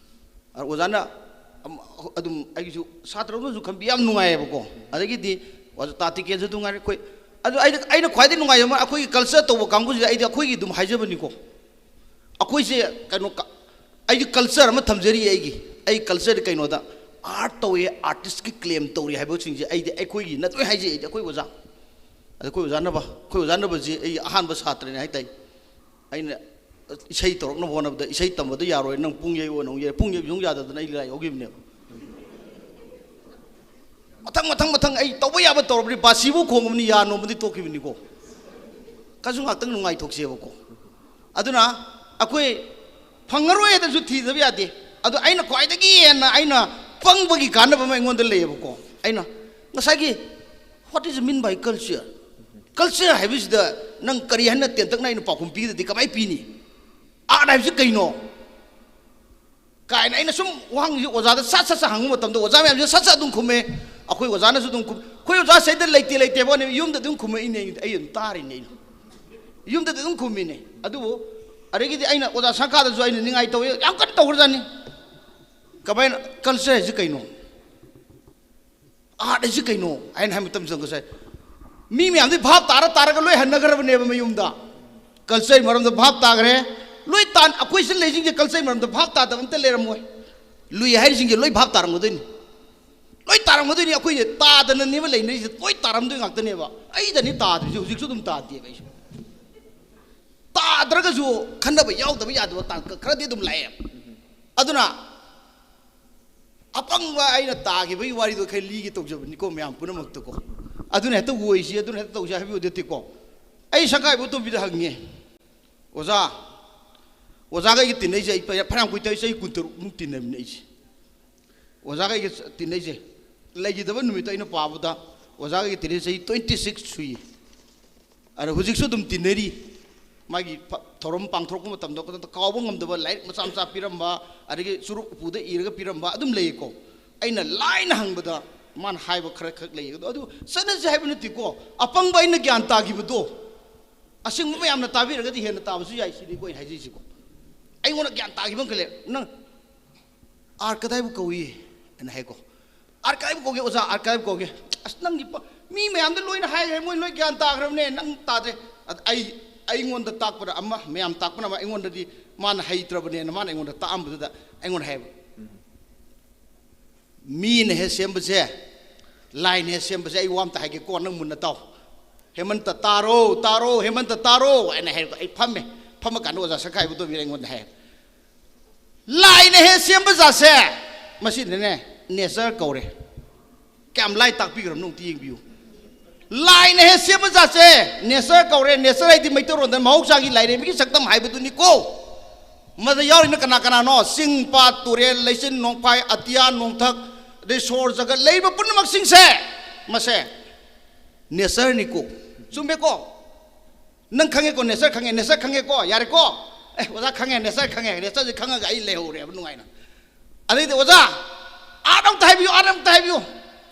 ꯑꯗ ꯑꯣꯖꯥꯅ ꯑꯝ-, ꯑꯗꯨꯝ ꯑꯩꯒꯤꯁꯨ ꯁꯥꯇ꯭ꯔ ꯑꯃꯁꯨ ꯈꯟꯕꯤ ꯌꯥꯝ ꯅꯨꯡꯉꯥꯏꯌꯦꯕꯀꯣ꯫ ꯑꯗꯒꯤꯗꯤ ꯑꯣꯖꯥ ꯇꯥ ꯇꯤꯀꯦꯟꯁꯨ ꯑꯗꯨꯝ ꯉꯥꯏꯔꯦ꯫ ꯑꯩꯈꯣꯏ ꯑꯗꯨ ꯑꯩꯅ, ꯑꯩꯅ ꯈ꯭ꯋꯥꯏꯗꯒꯤ ꯅꯨꯡꯉꯥꯏꯖꯕ ꯑꯃ, ꯑꯩꯈꯣꯏꯒꯤ ꯀꯜꯆꯔ ꯇꯧꯕ ꯀꯥꯡꯕꯨꯁꯤꯗ ꯑꯩꯗꯤ ꯑꯩꯈꯣꯏꯒꯤ ꯑꯗꯨꯝ ꯍꯥꯏꯖꯕꯅꯤꯀꯣ꯫ ꯑꯩꯈꯣꯏꯁꯦ ꯀꯩꯅꯣ ꯀ-, ꯑꯩꯒꯤ ꯀꯜꯆꯔ ꯑꯃ ꯊꯝꯖꯔꯤꯌꯦ꯫ ꯑꯩꯒꯤ, ꯑꯩꯒꯤ ꯀꯜꯆꯔꯗꯤ ꯀꯩꯅꯣꯗ, ꯑꯥꯔꯠ ꯇꯧꯋꯦ, ꯑꯥꯔꯇꯤꯁꯀꯤ ꯀ꯭ꯂꯦꯝ ꯇꯧꯔꯤ ꯍꯥꯏꯕꯁꯤꯡꯁꯦ ꯑꯩꯗꯤ ꯑꯩꯈꯣꯏꯒꯤꯅ ꯂꯣꯏ ꯍꯥꯏꯖꯩ꯫ ꯑꯩꯗꯤ ꯑꯩꯈꯣꯏ ꯑꯣꯖꯥ, ꯑꯗ ꯑꯩꯈꯣꯏ ꯑꯣꯖꯥꯅꯕ, ꯑꯩꯈꯣꯏ ꯑꯣꯖꯥꯅꯕꯁꯤ ꯑꯩ ꯑꯍꯥꯟꯕ ꯁꯥꯇ꯭ꯔꯅꯦ ꯍꯥꯏ ꯇꯥꯏ꯫ ꯑꯩꯅ ꯏꯁꯩ ꯇꯧꯔꯛꯅꯕ ꯍꯣꯠꯅꯕꯗ ꯏꯁꯩ ꯇꯝꯕꯗ ꯌꯥꯔꯣꯏ, ꯅꯪ ꯄꯨꯡ ꯌꯩꯌꯣꯅ ꯑꯃꯨꯛ ꯌꯩ, ꯄꯨꯡ ꯌꯩꯕꯁꯨ ꯑꯃꯨꯛ ꯌꯥꯗꯗꯅ ꯑꯩ ꯂꯤꯂꯥ ꯌꯥꯎꯈꯤꯕꯅꯦꯕ꯫ ꯃꯊꯪ, ꯃꯊꯪ, ꯃꯊꯪ ꯑꯩ ꯇꯧꯕ ꯌꯥꯕ ꯇꯧꯔꯕꯅꯤ, ꯕꯥꯁꯤꯕꯨ ꯈꯣꯡꯉꯕꯅꯤ, ꯌꯥ ꯅꯣꯝꯕꯗꯤ ꯇꯣꯛꯈꯤꯕꯅꯤꯀꯣ꯫ ꯀꯩꯁꯨ ꯉꯥꯛꯇꯪ ꯅꯨꯡꯉꯥꯏꯊꯣꯛꯁꯦꯕꯀꯣ꯫ ꯑꯗꯨꯅ ꯑꯩꯈꯣꯏ ꯐꯪꯉꯔꯣꯏ ꯍꯥꯏꯗꯅꯁꯨ ꯊꯤꯗꯕ ꯌꯥꯗꯦ꯫ ꯑꯗꯣ ꯑꯩꯅ ꯈ꯭ꯋꯥꯏꯗꯒꯤ ꯍꯦꯟꯅ ꯑꯩꯅ ꯄꯪꯕꯒꯤ ꯀꯥꯟꯅꯕ ꯑꯃ ꯑꯩꯉꯣꯟꯗ ꯂꯩꯌꯦꯕꯀꯣ꯫ ꯑꯩꯅ ꯉꯁꯥꯏꯒꯤ, "What is mean by culture?" Culture ꯍꯥꯏꯕꯁꯤꯗ ꯅꯪ ꯀꯔꯤ ꯍꯥꯏꯅ ꯇꯦꯟꯇꯛꯅ ꯑꯩꯅ ꯄꯥꯎꯈꯨꯝ ꯄꯤꯒꯗꯗꯤ ꯀꯃꯥꯏꯅ ꯄꯤꯅꯤ? ꯑꯥꯔꯠ ꯍꯥꯏꯕꯁꯤ ꯀꯩꯅꯣ? ꯀꯥꯏꯅ ꯑꯩꯅ ꯁꯨꯝ ꯋꯥꯍꯪꯁꯤ ꯑꯣꯖꯥꯗ ꯁꯠ ꯁꯠ ꯁꯠ ꯍꯪꯕ ꯃꯇꯝꯗ ꯑꯣꯖꯥ ꯃꯌꯥꯝꯁꯤꯅ ꯁꯠ ꯁꯠ ꯑꯗꯨꯝ ꯈꯨꯝꯃꯦ꯫ ꯑꯩꯈꯣꯏ ꯑꯣꯖꯥꯅꯁꯨ ꯑꯗꯨꯝ ꯈꯨꯝ, "ꯑꯩꯈꯣꯏ ꯑꯣꯖꯥ ꯁꯤꯗ ꯂꯩꯇꯦ, ꯂꯩꯇꯦ ꯍꯥꯏꯕ ꯋꯥꯅꯦ, ꯌꯨꯝꯗꯗꯤ ꯑꯗꯨꯝ ꯈꯨꯝꯃꯛꯏꯅꯦ, ꯑꯩ ꯑꯗꯨꯝ ꯇꯥꯔꯤꯅꯦ ꯑꯩꯅ꯫ ꯌꯨꯝꯗꯗꯤ ꯑꯗꯨꯝ ꯈꯨꯝꯃꯤꯅꯦ꯫ ꯑꯗꯨꯕꯨ ꯑꯗꯒꯤꯗꯤ ꯑꯩꯅ ꯑꯣꯖꯥ ꯁꯪꯈꯥꯗꯁꯨ ꯑꯩꯅ ꯅꯤꯡꯉꯥꯏ ꯇꯧꯋꯤ, ꯌꯥꯝ ꯀꯟꯅ ꯇꯧꯈ꯭ꯔꯖꯥꯠꯅꯤ꯫ ꯀꯃꯥꯏꯅ, ꯀꯜꯆꯔ ꯍꯥꯏꯁꯤ ꯀꯩꯅꯣ? ꯑꯥꯔꯠ ꯍꯥꯏꯁꯤ ꯀꯩꯅꯣ?" ꯍꯥꯏꯅ ꯍꯥꯏ ꯃꯇꯝꯁꯤꯗ ꯉꯁꯥꯏ ꯃꯤ ꯃꯌꯥꯝꯗꯤ ꯚꯥꯞ ꯇꯥꯔ ꯇꯥꯔꯒ ꯂꯣꯏ ꯍꯟꯅꯈ꯭ꯔꯕꯅꯦꯕ ꯃꯌꯨꯝꯗ꯫ ꯀꯜꯆꯔꯒꯤ ꯃꯔꯝꯗ ꯚꯥꯞ ꯇꯥꯈ꯭ꯔꯦ, ꯂꯣꯏ ꯇꯥꯟ-, ꯑꯩꯈꯣꯏ ꯁꯤꯗ ꯂꯩꯁꯤꯡꯁꯦ ꯀꯜꯆꯔꯒꯤ ꯃꯔꯝꯗ ꯚꯥꯞ ꯇꯥꯗꯕ ꯑꯝꯇ ꯂꯩꯔꯝꯃꯣꯏ꯫ ꯂꯨꯏ ꯍꯥꯏꯔꯤꯁꯤꯡꯁꯦ ꯂꯣꯏ ꯚꯥꯞ ꯇꯥꯔꯝꯒꯗꯣꯏꯅꯤ, ꯂꯣꯏ ꯇꯥꯔꯝꯒꯗꯣꯏꯅꯤ꯫ ꯑꯩꯈꯣꯏꯁꯦ ꯇꯥꯗꯅꯅꯦꯕ ꯂꯩꯅꯔꯤꯁꯦ, ꯂꯣꯏ ꯇꯥꯔꯝꯗꯣꯏ ꯉꯥꯛꯇꯅꯦꯕ꯫ ꯑꯩꯗꯅꯤ ꯇꯥꯗ꯭ꯔꯤꯁꯦ, ꯍꯧꯖꯤꯛꯁꯨ ꯑꯗꯨꯝ ꯇꯥꯗꯦꯕ ꯑꯩꯁꯨ꯫ ꯇꯥꯗ꯭ꯔꯒꯁꯨ ꯈꯟꯅꯕ ꯌꯥꯎꯗꯕ ꯌꯥꯗꯕ ꯇꯥꯡꯀꯛ ꯈꯔꯗꯤ ꯑꯗꯨꯝ ꯂꯥꯛꯑꯦ꯫ ꯑꯗꯨꯅ ꯑꯄꯪꯕ ꯑꯩꯅ ꯇꯥꯈꯤꯕꯒꯤ ꯋꯥꯔꯤꯗꯣ ꯈꯔ ꯂꯤꯒꯦ ꯇꯧꯖꯕꯅꯤꯀꯣ ꯃꯌꯥꯝ ꯄꯨꯝꯅꯃꯛꯇꯀꯣ꯫ ꯑꯗꯨꯅ ꯍꯦꯛꯇ ꯑꯣꯏꯁꯤ, ꯑꯗꯨꯅ ꯍꯦꯛꯇ ꯇꯧꯁꯤ ꯍꯥꯏꯕ ꯅꯠꯇꯦꯀꯣ꯫ ꯑꯩ ꯁꯪꯒꯥꯏꯕ ꯇꯣꯝꯕꯤꯗ ꯍꯪꯉꯦ, "ꯑꯣꯖꯥ, ꯑꯣꯖꯥꯒ ꯑꯩꯒ ꯇꯤꯟꯅꯩꯁꯦ ꯑꯩ ꯐꯅꯌꯥꯝ ꯀꯨꯏ ꯇꯧꯏ, ꯆꯍꯤ ꯀꯨꯟꯇꯔꯨꯛꯃꯨꯛ ꯇꯤꯟꯅꯕꯅꯤ ꯑꯩꯁꯦ꯫ ꯑꯣꯖꯥꯒ ꯑꯩꯒ ꯇꯤꯟꯅꯩꯁꯦ, ꯂꯩꯈꯤꯗꯕ ꯅꯨꯃꯤꯠꯇꯣ ꯑꯩꯅ ꯄꯥꯕꯗ ꯑꯣꯖꯥꯒ ꯑꯩꯒ ꯇꯤꯟꯅꯩ ꯆꯍꯤ ꯇ꯭ꯋꯦꯟꯇꯤ ꯁꯤꯛꯁ ꯁꯨꯏ꯫ ꯑꯗ ꯍꯧꯖꯤꯛꯁꯨ ꯑꯗꯨꯝ ꯇꯤꯟꯅꯔꯤ꯫ ꯃꯥꯒꯤ ꯐ-, ꯊꯧꯔꯝ ꯄꯥꯡꯊꯣꯔꯛꯄ ꯃꯇꯝꯗ ꯈꯨꯗꯛꯇ ꯀꯥꯎꯕ ꯉꯝꯗꯕ ꯂꯥꯏꯔꯤꯛ ꯃꯆꯥ ꯃꯆꯥ ꯄꯤꯔꯝꯕ, ꯑꯗꯒꯤ ꯆꯨꯔꯨꯞ ꯎꯄꯨꯗ ꯏꯔꯒ ꯄꯤꯔꯝꯕ ꯑꯗꯨꯝ ꯂꯩꯌꯦꯀꯣ꯫ ꯑꯩꯅ ꯂꯥꯏꯅ ꯍꯪꯕꯗ ꯃꯥꯅ ꯍꯥꯏꯕ ꯈꯔ ꯈꯛ ꯂꯩꯌꯦ꯫ ꯑꯗꯣ ꯑꯗꯨ ꯆꯠꯅꯁꯦ ꯍꯥꯏꯕ ꯅꯠꯇꯦꯀꯣ꯫ ꯑꯄꯪꯕ ꯑꯩꯅ ꯒ꯭ꯌꯥꯟ ꯇꯥꯈꯤꯕꯗꯣ ꯑꯁꯦꯡꯕ ꯃꯌꯥꯝꯅ ꯇꯥꯕꯤꯔꯒꯗꯤ ꯍꯦꯟꯅ ꯇꯥꯕꯁꯨ ꯌꯥꯏ ꯁꯤꯅꯤꯀꯣ ꯑꯩꯅ ꯍꯥꯏꯖꯩꯁꯤꯀꯣ꯫ ꯑꯩꯉꯣꯟꯗ ꯒ꯭ꯌꯥꯟ ꯇꯥꯈꯤꯕ ꯑꯃ ꯈꯜꯂꯦ꯫ "ꯅꯪ ꯑꯥꯔꯠ ꯀꯗꯥꯏꯕꯨ ꯀꯧꯏ?" ꯍꯥꯏꯅ ꯍꯥꯏꯀꯣ꯫ "ꯑꯥꯔꯠ ꯀꯗꯥꯏꯕꯨ ꯀꯧꯒꯦ ꯑꯣꯖꯥ, ꯑꯥꯔꯠ ꯀꯗꯥꯏꯕꯨ ꯀꯧꯒꯦ?" "ꯑꯁ, ꯅꯪꯒꯤ ꯄ-, ꯃꯤ ꯃꯌꯥꯝꯗ ꯂꯣꯏꯅ ꯍꯥꯏꯈ꯭ꯔꯦ, ꯃꯣꯏ ꯂꯣꯏ ꯒ꯭ꯌꯥꯟ ꯇꯥꯈ꯭ꯔꯕꯅꯦ, ꯅꯪ ꯇꯥꯗ꯭ꯔꯦ꯫" ꯑꯗ ꯑꯩ, ꯑꯩꯉꯣꯟꯗ ꯇꯥꯛꯄꯗ ꯑꯃ, ꯃꯌꯥꯝ ꯇꯥꯛꯄꯅ ꯑꯃ, ꯑꯩꯉꯣꯟꯗꯗꯤ ꯃꯥꯅ ꯍꯩꯇ꯭ꯔꯕꯅꯦꯅ ꯃꯥꯅ ꯑꯩꯉꯣꯟꯗ ꯇꯥꯛꯑꯝꯕꯗꯨꯗ ꯑꯩꯉꯣꯟꯗ ꯍꯥꯏꯕ, "ꯃꯤꯅ ꯍꯦꯛ ꯁꯦꯝꯕꯁꯦ, ꯂꯥꯏꯅ ꯍꯦꯛ ꯁꯦꯝꯕꯁꯦ, ꯑꯩ ꯋꯥ ꯑꯝꯇ ꯍꯥꯏꯒꯦꯀꯣ, ꯅꯪ ꯃꯨꯟꯅ ꯇꯥꯎ꯫ ꯍꯦꯃꯟꯇ ꯇꯥꯔꯣ, ꯇꯥꯔꯣ, ꯍꯦꯃꯟꯇ ꯇꯥꯔꯣ" ꯍꯥꯏꯅ ꯍꯥꯏꯔꯒ ꯑꯩ ꯐꯝꯃꯦ꯫ ꯐꯝꯃꯀꯥꯟꯗ ꯑꯣꯖꯥ ꯁꯛꯈꯥꯏꯕ ꯇꯣꯝꯕꯤꯅ ꯑꯩꯉꯣꯟꯗ ꯍꯥꯏ, "ꯂꯥꯏꯅ ꯍꯦꯛ ꯁꯦꯝꯕ ꯖꯥꯠꯁꯦ, ꯃꯁꯤꯗꯅꯦ ꯅꯦꯆꯔ ꯀꯧꯔꯦ꯫" ꯀꯌꯥꯝ ꯂꯥꯏ ꯇꯥꯛꯄꯤꯈ꯭ꯔꯕꯅꯣ ꯑꯝꯇ ꯌꯦꯡꯕꯤꯌꯨ꯫ "ꯂꯥꯏꯅ ꯍꯦꯛ ꯁꯦꯝꯕ ꯖꯥꯠꯁꯦ ꯅꯦꯆꯔ ꯀꯧꯔꯦ꯫" ꯅꯦꯆꯔ ꯍꯥꯏꯗꯤ ꯃꯩꯇꯩꯔꯣꯟꯗ ꯃꯍꯧꯁꯥꯒꯤ ꯂꯥꯏꯔꯦꯝꯕꯤꯒꯤ ꯁꯛꯇꯝ ꯍꯥꯏꯕꯗꯨꯅꯤꯀꯣ꯫ ꯃꯗ ꯌꯥꯎꯔꯤꯅ ꯀꯅꯥ ꯀꯅꯥꯅꯣ? ꯆꯤꯡ, ꯄꯥꯠ, ꯇꯨꯔꯦꯜ, ꯂꯩꯆꯤꯟ, ꯅꯣꯡꯐꯥꯏ, ꯑꯇꯤꯌꯥ, ꯅꯣꯡꯊꯛ, ꯑꯗꯩ ꯁꯣꯔ ꯖꯒꯠ ꯂꯩꯔꯤꯕ ꯄꯨꯝꯅꯃꯛꯁꯤꯡꯁꯦ, ꯃꯁꯦ ꯅꯦꯆꯔꯅꯤꯀꯣ꯫ ꯆꯨꯝꯃꯦꯀꯣ? ꯅꯪ ꯈꯪꯉꯦꯀꯣ, ꯅꯦꯆꯔ ꯈꯪꯉꯦ, ꯅꯦꯆꯔ ꯈꯪꯉꯦꯀꯣ, ꯌꯥꯔꯦꯀꯣ? ꯑꯦ, ꯑꯣꯖꯥ ꯈꯪꯉꯦ, ꯅꯦꯆꯔ ꯈꯪꯉꯦ, ꯅꯦꯆꯔꯁꯦ ꯈꯪꯉꯒ ꯑꯩ ꯂꯩꯍꯧꯔꯦꯕ ꯅꯨꯡꯉꯥꯏꯅ꯫ ꯑꯗꯩꯗꯤ ꯑꯣꯖꯥ, ꯑꯥꯔꯠ ꯑꯝꯇ ꯍꯥꯏꯕꯤꯌꯨ, ꯑꯥꯔꯠ ꯑꯝꯇ ꯍꯥꯏꯕꯤꯌꯨ꯫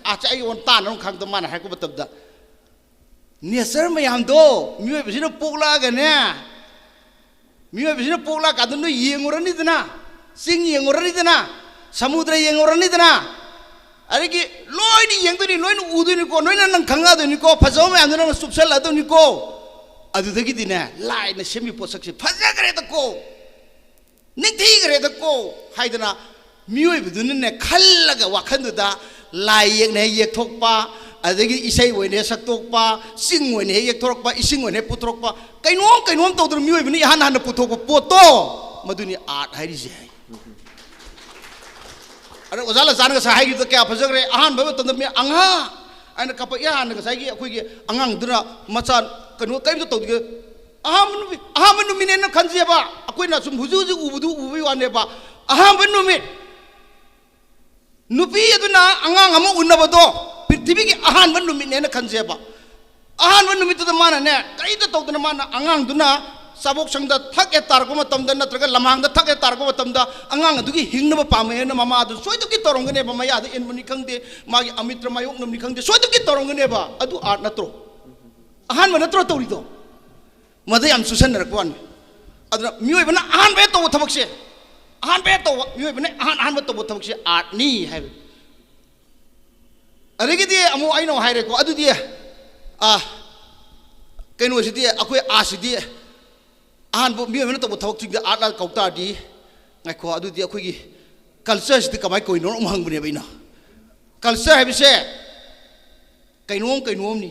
ꯑꯥꯔꯠꯁꯦ ꯑꯩ ꯑꯣꯟ ꯇꯥꯅ ꯑꯃꯨꯛ ꯈꯪꯗꯕ ꯃꯥꯅ ꯍꯥꯏꯔꯛꯄ ꯃꯇꯝꯗ, ꯅꯦꯆꯔ ꯃꯌꯥꯝꯗꯣ ꯃꯤꯑꯣꯏꯕꯁꯤꯅ ꯄꯣꯛꯂꯛꯑꯒꯅꯦ, ꯃꯤꯑꯣꯏꯕꯁꯤꯅ ꯄꯣꯛꯂꯛꯑꯀꯥꯟꯗ ꯅꯣꯏ ꯌꯦꯡꯉꯨꯔꯅꯤꯗꯅ, ꯆꯤꯡ ꯌꯦꯡꯉꯨꯔꯅꯤꯗꯅ, ꯁꯃꯨꯗ꯭ꯔ ꯌꯦꯡꯉꯨꯔꯅꯤꯗꯅ, ꯑꯗꯒꯤ ꯂꯣꯏꯅ ꯌꯦꯡꯗꯣꯏꯅꯤ, ꯂꯣꯏꯅ ꯎꯗꯣꯏꯅꯤꯀꯣ, ꯅꯣꯏꯅ ꯅꯪ ꯈꯪꯉꯛꯑꯗꯣꯏꯅꯤꯀꯣ, ꯐꯖꯕ ꯃꯌꯥꯝꯗꯣ ꯅꯪꯅ ꯆꯨꯞꯁꯜꯂꯛꯑꯗꯣꯏꯅꯤꯀꯣ꯫ ꯑꯗꯨꯗꯒꯤꯗꯤꯅꯦ, ꯂꯥꯏꯅ ꯁꯦꯝꯃꯤ ꯄꯣꯠꯁꯛꯁꯦ ꯐꯖꯈ꯭ꯔꯦꯗꯀꯣ, ꯅꯤꯡꯊꯤꯈ꯭ꯔꯦꯗꯀꯣ ꯍꯥꯏꯗꯅ, ꯃꯤꯑꯣꯏꯕꯗꯨꯅꯅꯦ ꯈꯜꯂꯒ ꯋꯥꯈꯜꯗꯨꯗ ꯂꯥꯏ ꯌꯦꯛꯅ ꯍꯦꯛ ꯌꯦꯛꯊꯣꯛꯄ, ꯑꯗꯒꯤ ꯏꯁꯩ ꯑꯣꯏꯅ ꯍꯦꯛ ꯁꯛꯇꯣꯛꯄ, ꯆꯤꯡ ꯑꯣꯏꯅ ꯍꯦꯛ ꯌꯦꯛꯊꯣꯔꯛꯄ, ꯏꯁꯤꯡ ꯑꯣꯏꯅ ꯍꯦꯛ ꯄꯨꯊꯣꯔꯛꯄ, ꯀꯩꯅꯣꯝ ꯀꯩꯅꯣꯝ ꯇꯧꯗꯅ ꯃꯤꯑꯣꯏꯕꯅ ꯏꯍꯥꯟ ꯍꯥꯟꯅ ꯄꯨꯊꯣꯛꯄ ꯄꯣꯠꯇꯣ, ꯃꯗꯨꯅꯤ ꯑꯥꯔꯠ ꯍꯥꯏꯔꯤꯁꯦ ꯍꯥꯏ꯫ ꯑꯗ ꯑꯣꯖꯥ ꯂꯟꯆꯥꯅ ꯉꯁꯥꯏ ꯍꯥꯏꯈꯤꯕꯗ ꯀꯌꯥ ꯐꯖꯈ꯭ꯔꯦ꯫ ꯑꯍꯥꯟꯕ ꯃꯇꯝꯗ ꯃꯤ ꯑꯉꯥꯡ ꯍꯥꯏꯅ ꯀꯥꯞꯄꯛꯏ꯫ ꯍꯥꯟꯅ ꯉꯁꯥꯏꯒꯤ ꯑꯩꯈꯣꯏꯒꯤ ꯑꯉꯥꯡꯗꯨꯅ ꯃꯆꯥ ꯀꯩꯅꯣ ꯀꯔꯤꯝꯇ ꯇꯧꯗꯦ꯫ ꯑꯍꯥꯟꯕ ꯅꯨꯃꯤꯠ, ꯑꯍꯥꯟꯕ ꯅꯨꯃꯤꯠꯅꯦꯅ ꯈꯟꯖꯦꯕ, ꯑꯩꯈꯣꯏꯅ ꯁꯨꯝ ꯍꯧꯖꯤꯛ ꯍꯧꯖꯤꯛ ꯎꯕꯗꯨ ꯎꯕꯒꯤ ꯋꯥꯅꯦꯕ꯫ ꯑꯍꯥꯟꯕ ꯅꯨꯃꯤꯠ, ꯅꯨꯄꯤ ꯑꯗꯨꯅ ꯑꯉꯥꯡ ꯑꯃ ꯎꯅꯕꯗꯣ ꯄ꯭ꯔꯤꯊꯤꯕꯤꯒꯤ ꯑꯍꯥꯟꯕ ꯅꯨꯃꯤꯠꯅꯦꯅ ꯈꯟꯖꯦꯕ꯫ ꯑꯍꯥꯟꯕ ꯅꯨꯃꯤꯠꯇꯨꯗ ꯃꯥꯅꯅꯦ, ꯀꯔꯤꯝꯇ ꯇꯧꯗꯅ ꯃꯥꯅ ꯑꯉꯥꯡꯗꯨꯅ ꯆꯥꯕꯣꯛ ꯁꯪꯗ ꯊꯛ ꯍꯦꯛ ꯇꯥꯔꯛꯄ ꯃꯇꯝꯗ, ꯅꯠꯇ꯭ꯔꯒ ꯂꯝꯍꯥꯡꯗ ꯊꯛ ꯍꯦꯛ ꯇꯥꯔꯛꯄ ꯃꯇꯝꯗ, ꯑꯉꯥꯡ ꯑꯗꯨꯒꯤ ꯍꯤꯡꯅꯕ ꯄꯥꯝꯃꯦꯅ ꯃꯃꯥꯗꯨ ꯁꯣꯏꯗꯅꯀꯤ ꯇꯧꯔꯝꯒꯅꯦꯕ, ꯃꯌꯥꯗ ꯏꯟꯕꯅꯤ ꯈꯪꯗꯦ, ꯃꯥꯒꯤ ꯑꯃꯤꯇ꯭ꯔ ꯃꯥꯌꯣꯛꯅꯕꯅꯤ ꯈꯪꯗꯦ, ꯁꯣꯏꯗꯅꯀꯤ ꯇꯧꯔꯝꯒꯅꯦꯕ꯫ ꯑꯗꯨ ꯑꯥꯔꯠ ꯅꯠꯇ꯭ꯔꯣ? ꯑꯍꯥꯟꯕ ꯅꯠꯇ꯭ꯔꯣ ꯇꯧꯔꯤꯗꯣ? ꯃꯗ ꯌꯥꯝ ꯆꯨꯁꯟꯅꯔꯛꯄ ꯋꯥꯅꯤ꯫ ꯑꯗꯨꯅ ꯃꯤꯑꯣꯏꯕꯅ ꯑꯍꯥꯟꯕ ꯍꯦꯛ ꯇꯧꯕ ꯊꯕꯛꯁꯦ, ꯑꯍꯥꯟꯕ ꯍꯦꯛ ꯇꯧꯕ, ꯃꯤꯑꯣꯏꯕꯅ ꯑꯍꯥꯟ ꯑꯍꯥꯟꯕ ꯇꯧꯕ ꯊꯕꯛꯁꯦ ꯑꯥꯔꯠꯅꯤ ꯍꯥꯏꯕ꯫ ꯑꯗꯒꯤꯗꯤ ꯑꯃꯨꯛ ꯑꯩꯅ ꯑꯃꯨꯛ ꯍꯥꯏꯔꯦꯀꯣ, ꯑꯗꯨꯗꯤ, ꯑꯥ, ꯀꯩꯅꯣꯁꯤꯗꯤ, ꯑꯩꯈꯣꯏ ꯑꯥꯔꯠꯁꯤꯗꯤ ꯑꯍꯥꯟꯕ ꯃꯤꯑꯣꯏꯕꯅ ꯇꯧꯕ ꯊꯕꯛꯁꯤꯡꯗ ꯑꯥꯔꯠ ꯀꯧ ꯇꯥꯔꯗꯤ, ꯉꯥꯏꯈꯣ, ꯑꯗꯨꯗꯤ ꯑꯩꯈꯣꯏꯒꯤ ꯀꯜꯆꯔꯁꯤꯗꯤ ꯀꯃꯥꯏꯅ ꯀꯧꯔꯤꯅꯣ ꯑꯃꯨꯛ ꯍꯪꯕꯅꯦꯕ ꯑꯩꯅ꯫ ꯀꯜꯆꯔ ꯍꯥꯏꯕꯁꯦ ꯀꯩꯅꯣꯝ ꯀꯩꯅꯣꯝꯅꯤ꯫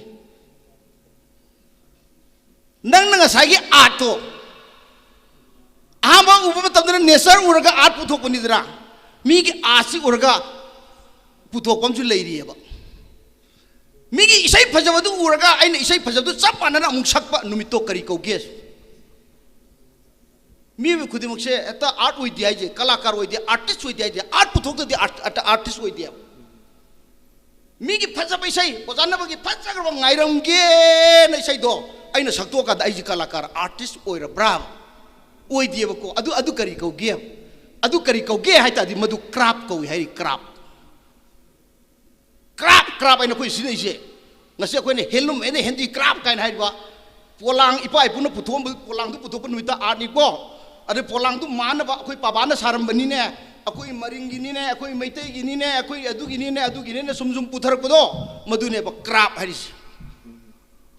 ꯅꯪꯅ ꯉꯁꯥꯏꯒꯤ ꯑꯥꯔꯠꯇꯣ ꯑꯍꯥꯟꯕ ꯎꯕ ꯃꯇꯝꯗꯅ ꯅꯦꯆꯔ ꯎꯔꯒ ꯑꯥꯔꯠ ꯄꯨꯊꯣꯛꯄꯅꯤꯗꯅ, ꯃꯤꯒꯤ ꯑꯥꯔꯠꯁꯤ ꯎꯔꯒ ꯄꯨꯊꯣꯛꯄ ꯑꯃꯁꯨ ꯂꯩꯔꯤꯑꯕ꯫ ꯃꯤꯒꯤ ꯏꯁꯩ ꯐꯖꯕꯗꯨ ꯎꯔꯒ ꯑꯩꯅ ꯏꯁꯩ ꯐꯖꯕꯗꯨ ꯆꯞ ꯃꯥꯟꯅꯅ ꯑꯃꯨꯛ ꯁꯛꯄ ꯅꯨꯃꯤꯠꯇꯣ ꯀꯔꯤ ꯀꯧꯒꯦ? ꯃꯤꯑꯣꯏꯕ ꯈꯨꯗꯤꯡꯃꯛꯁꯦ ꯍꯦꯛꯇ ꯑꯥꯔꯠ ꯑꯣꯏꯗꯦ ꯍꯥꯏꯁꯦ, ꯀꯂꯥꯀꯥꯔ ꯑꯣꯏꯗꯦ, ꯑꯥꯔꯇꯤꯁ ꯑꯣꯏꯗꯦ ꯍꯥꯏꯁꯦ, ꯑꯥꯔꯠ ꯄꯨꯊꯣꯛꯇꯗꯤ ꯑꯥꯔꯠ, ꯑꯥꯔꯇꯤꯁ ꯑꯣꯏꯗꯦꯕ꯫ ꯃꯤꯒꯤ ꯐꯖꯕ ꯏꯁꯩ, ꯑꯣꯖꯥ ꯅꯕꯒꯤ ꯐꯖꯈ꯭ꯔꯕ ꯉꯥꯏꯔꯝꯒꯦꯅ ꯏꯁꯩꯗꯣ ꯑꯩꯅ ꯁꯛꯇꯣꯛꯑꯀꯥꯟꯗ ꯑꯩꯁꯦ ꯀꯂꯥꯀꯥꯔ, ꯑꯥꯔꯇꯤꯁ ꯑꯣꯏꯔꯕ꯭ꯔꯥ? ꯑꯣꯏꯗꯦꯕꯀꯣ꯫ ꯑꯗꯨ, ꯑꯗꯨ ꯀꯔꯤ ꯀꯧꯒꯦ? ꯑꯗꯨ ꯀꯔꯤ ꯀꯧꯒꯦ ꯍꯥꯏ ꯇꯥꯔꯗꯤ ꯃꯗꯨ ꯀ꯭ꯔꯥꯐ ꯀꯧꯏ ꯍꯥꯏꯔꯤ, ꯀ꯭ꯔꯥꯐ꯫ ꯀ꯭ꯔꯥꯐ, ꯀ꯭ꯔꯥꯐ ꯍꯥꯏꯅ ꯑꯩꯈꯣꯏ ꯁꯤꯖꯤꯟꯅꯩꯁꯦ꯫ ꯉꯁꯤ ꯑꯩꯈꯣꯏꯅ ꯍꯦꯟꯂꯨꯝ ꯑꯦꯟ ꯍꯦꯟꯗꯤ ꯀ꯭ꯔꯥꯐ ꯀꯥꯏꯅ ꯍꯥꯏꯔꯤꯕ ꯄꯣꯂꯥꯡ, ꯏꯄꯥ ꯏꯄꯨꯅ ꯄꯨꯊꯣꯛꯑꯝꯕ ꯄꯣꯂꯥꯡꯗꯨ ꯄꯨꯊꯣꯛꯄ ꯅꯨꯃꯤꯠꯇ ꯑꯥꯔꯠꯅꯤꯀꯣ꯫ ꯑꯗꯩ ꯄꯣꯂꯥꯡꯗꯨ ꯃꯥꯟꯅꯕ ꯑꯩꯈꯣꯏ ꯄꯥꯕꯥꯅ ꯁꯥꯔꯝꯕꯅꯤꯅꯦ, ꯑꯩꯈꯣꯏ ꯃꯔꯤꯡꯒꯤꯅꯤꯅꯦ, ꯑꯩꯈꯣꯏ ꯃꯩꯇꯩꯒꯤꯅꯤꯅꯦ, ꯑꯩꯈꯣꯏ ꯑꯗꯨꯒꯤꯅꯤꯅꯦ, ꯑꯗꯨꯒꯤꯅꯤꯅꯦ ꯁꯨꯝ ꯁꯨꯝ ꯄꯨꯊꯔꯛꯄꯗꯣ, ꯃꯗꯨꯅꯦꯕ ꯀ꯭ꯔꯥꯐ ꯍꯥꯏꯔꯤꯁꯦ꯫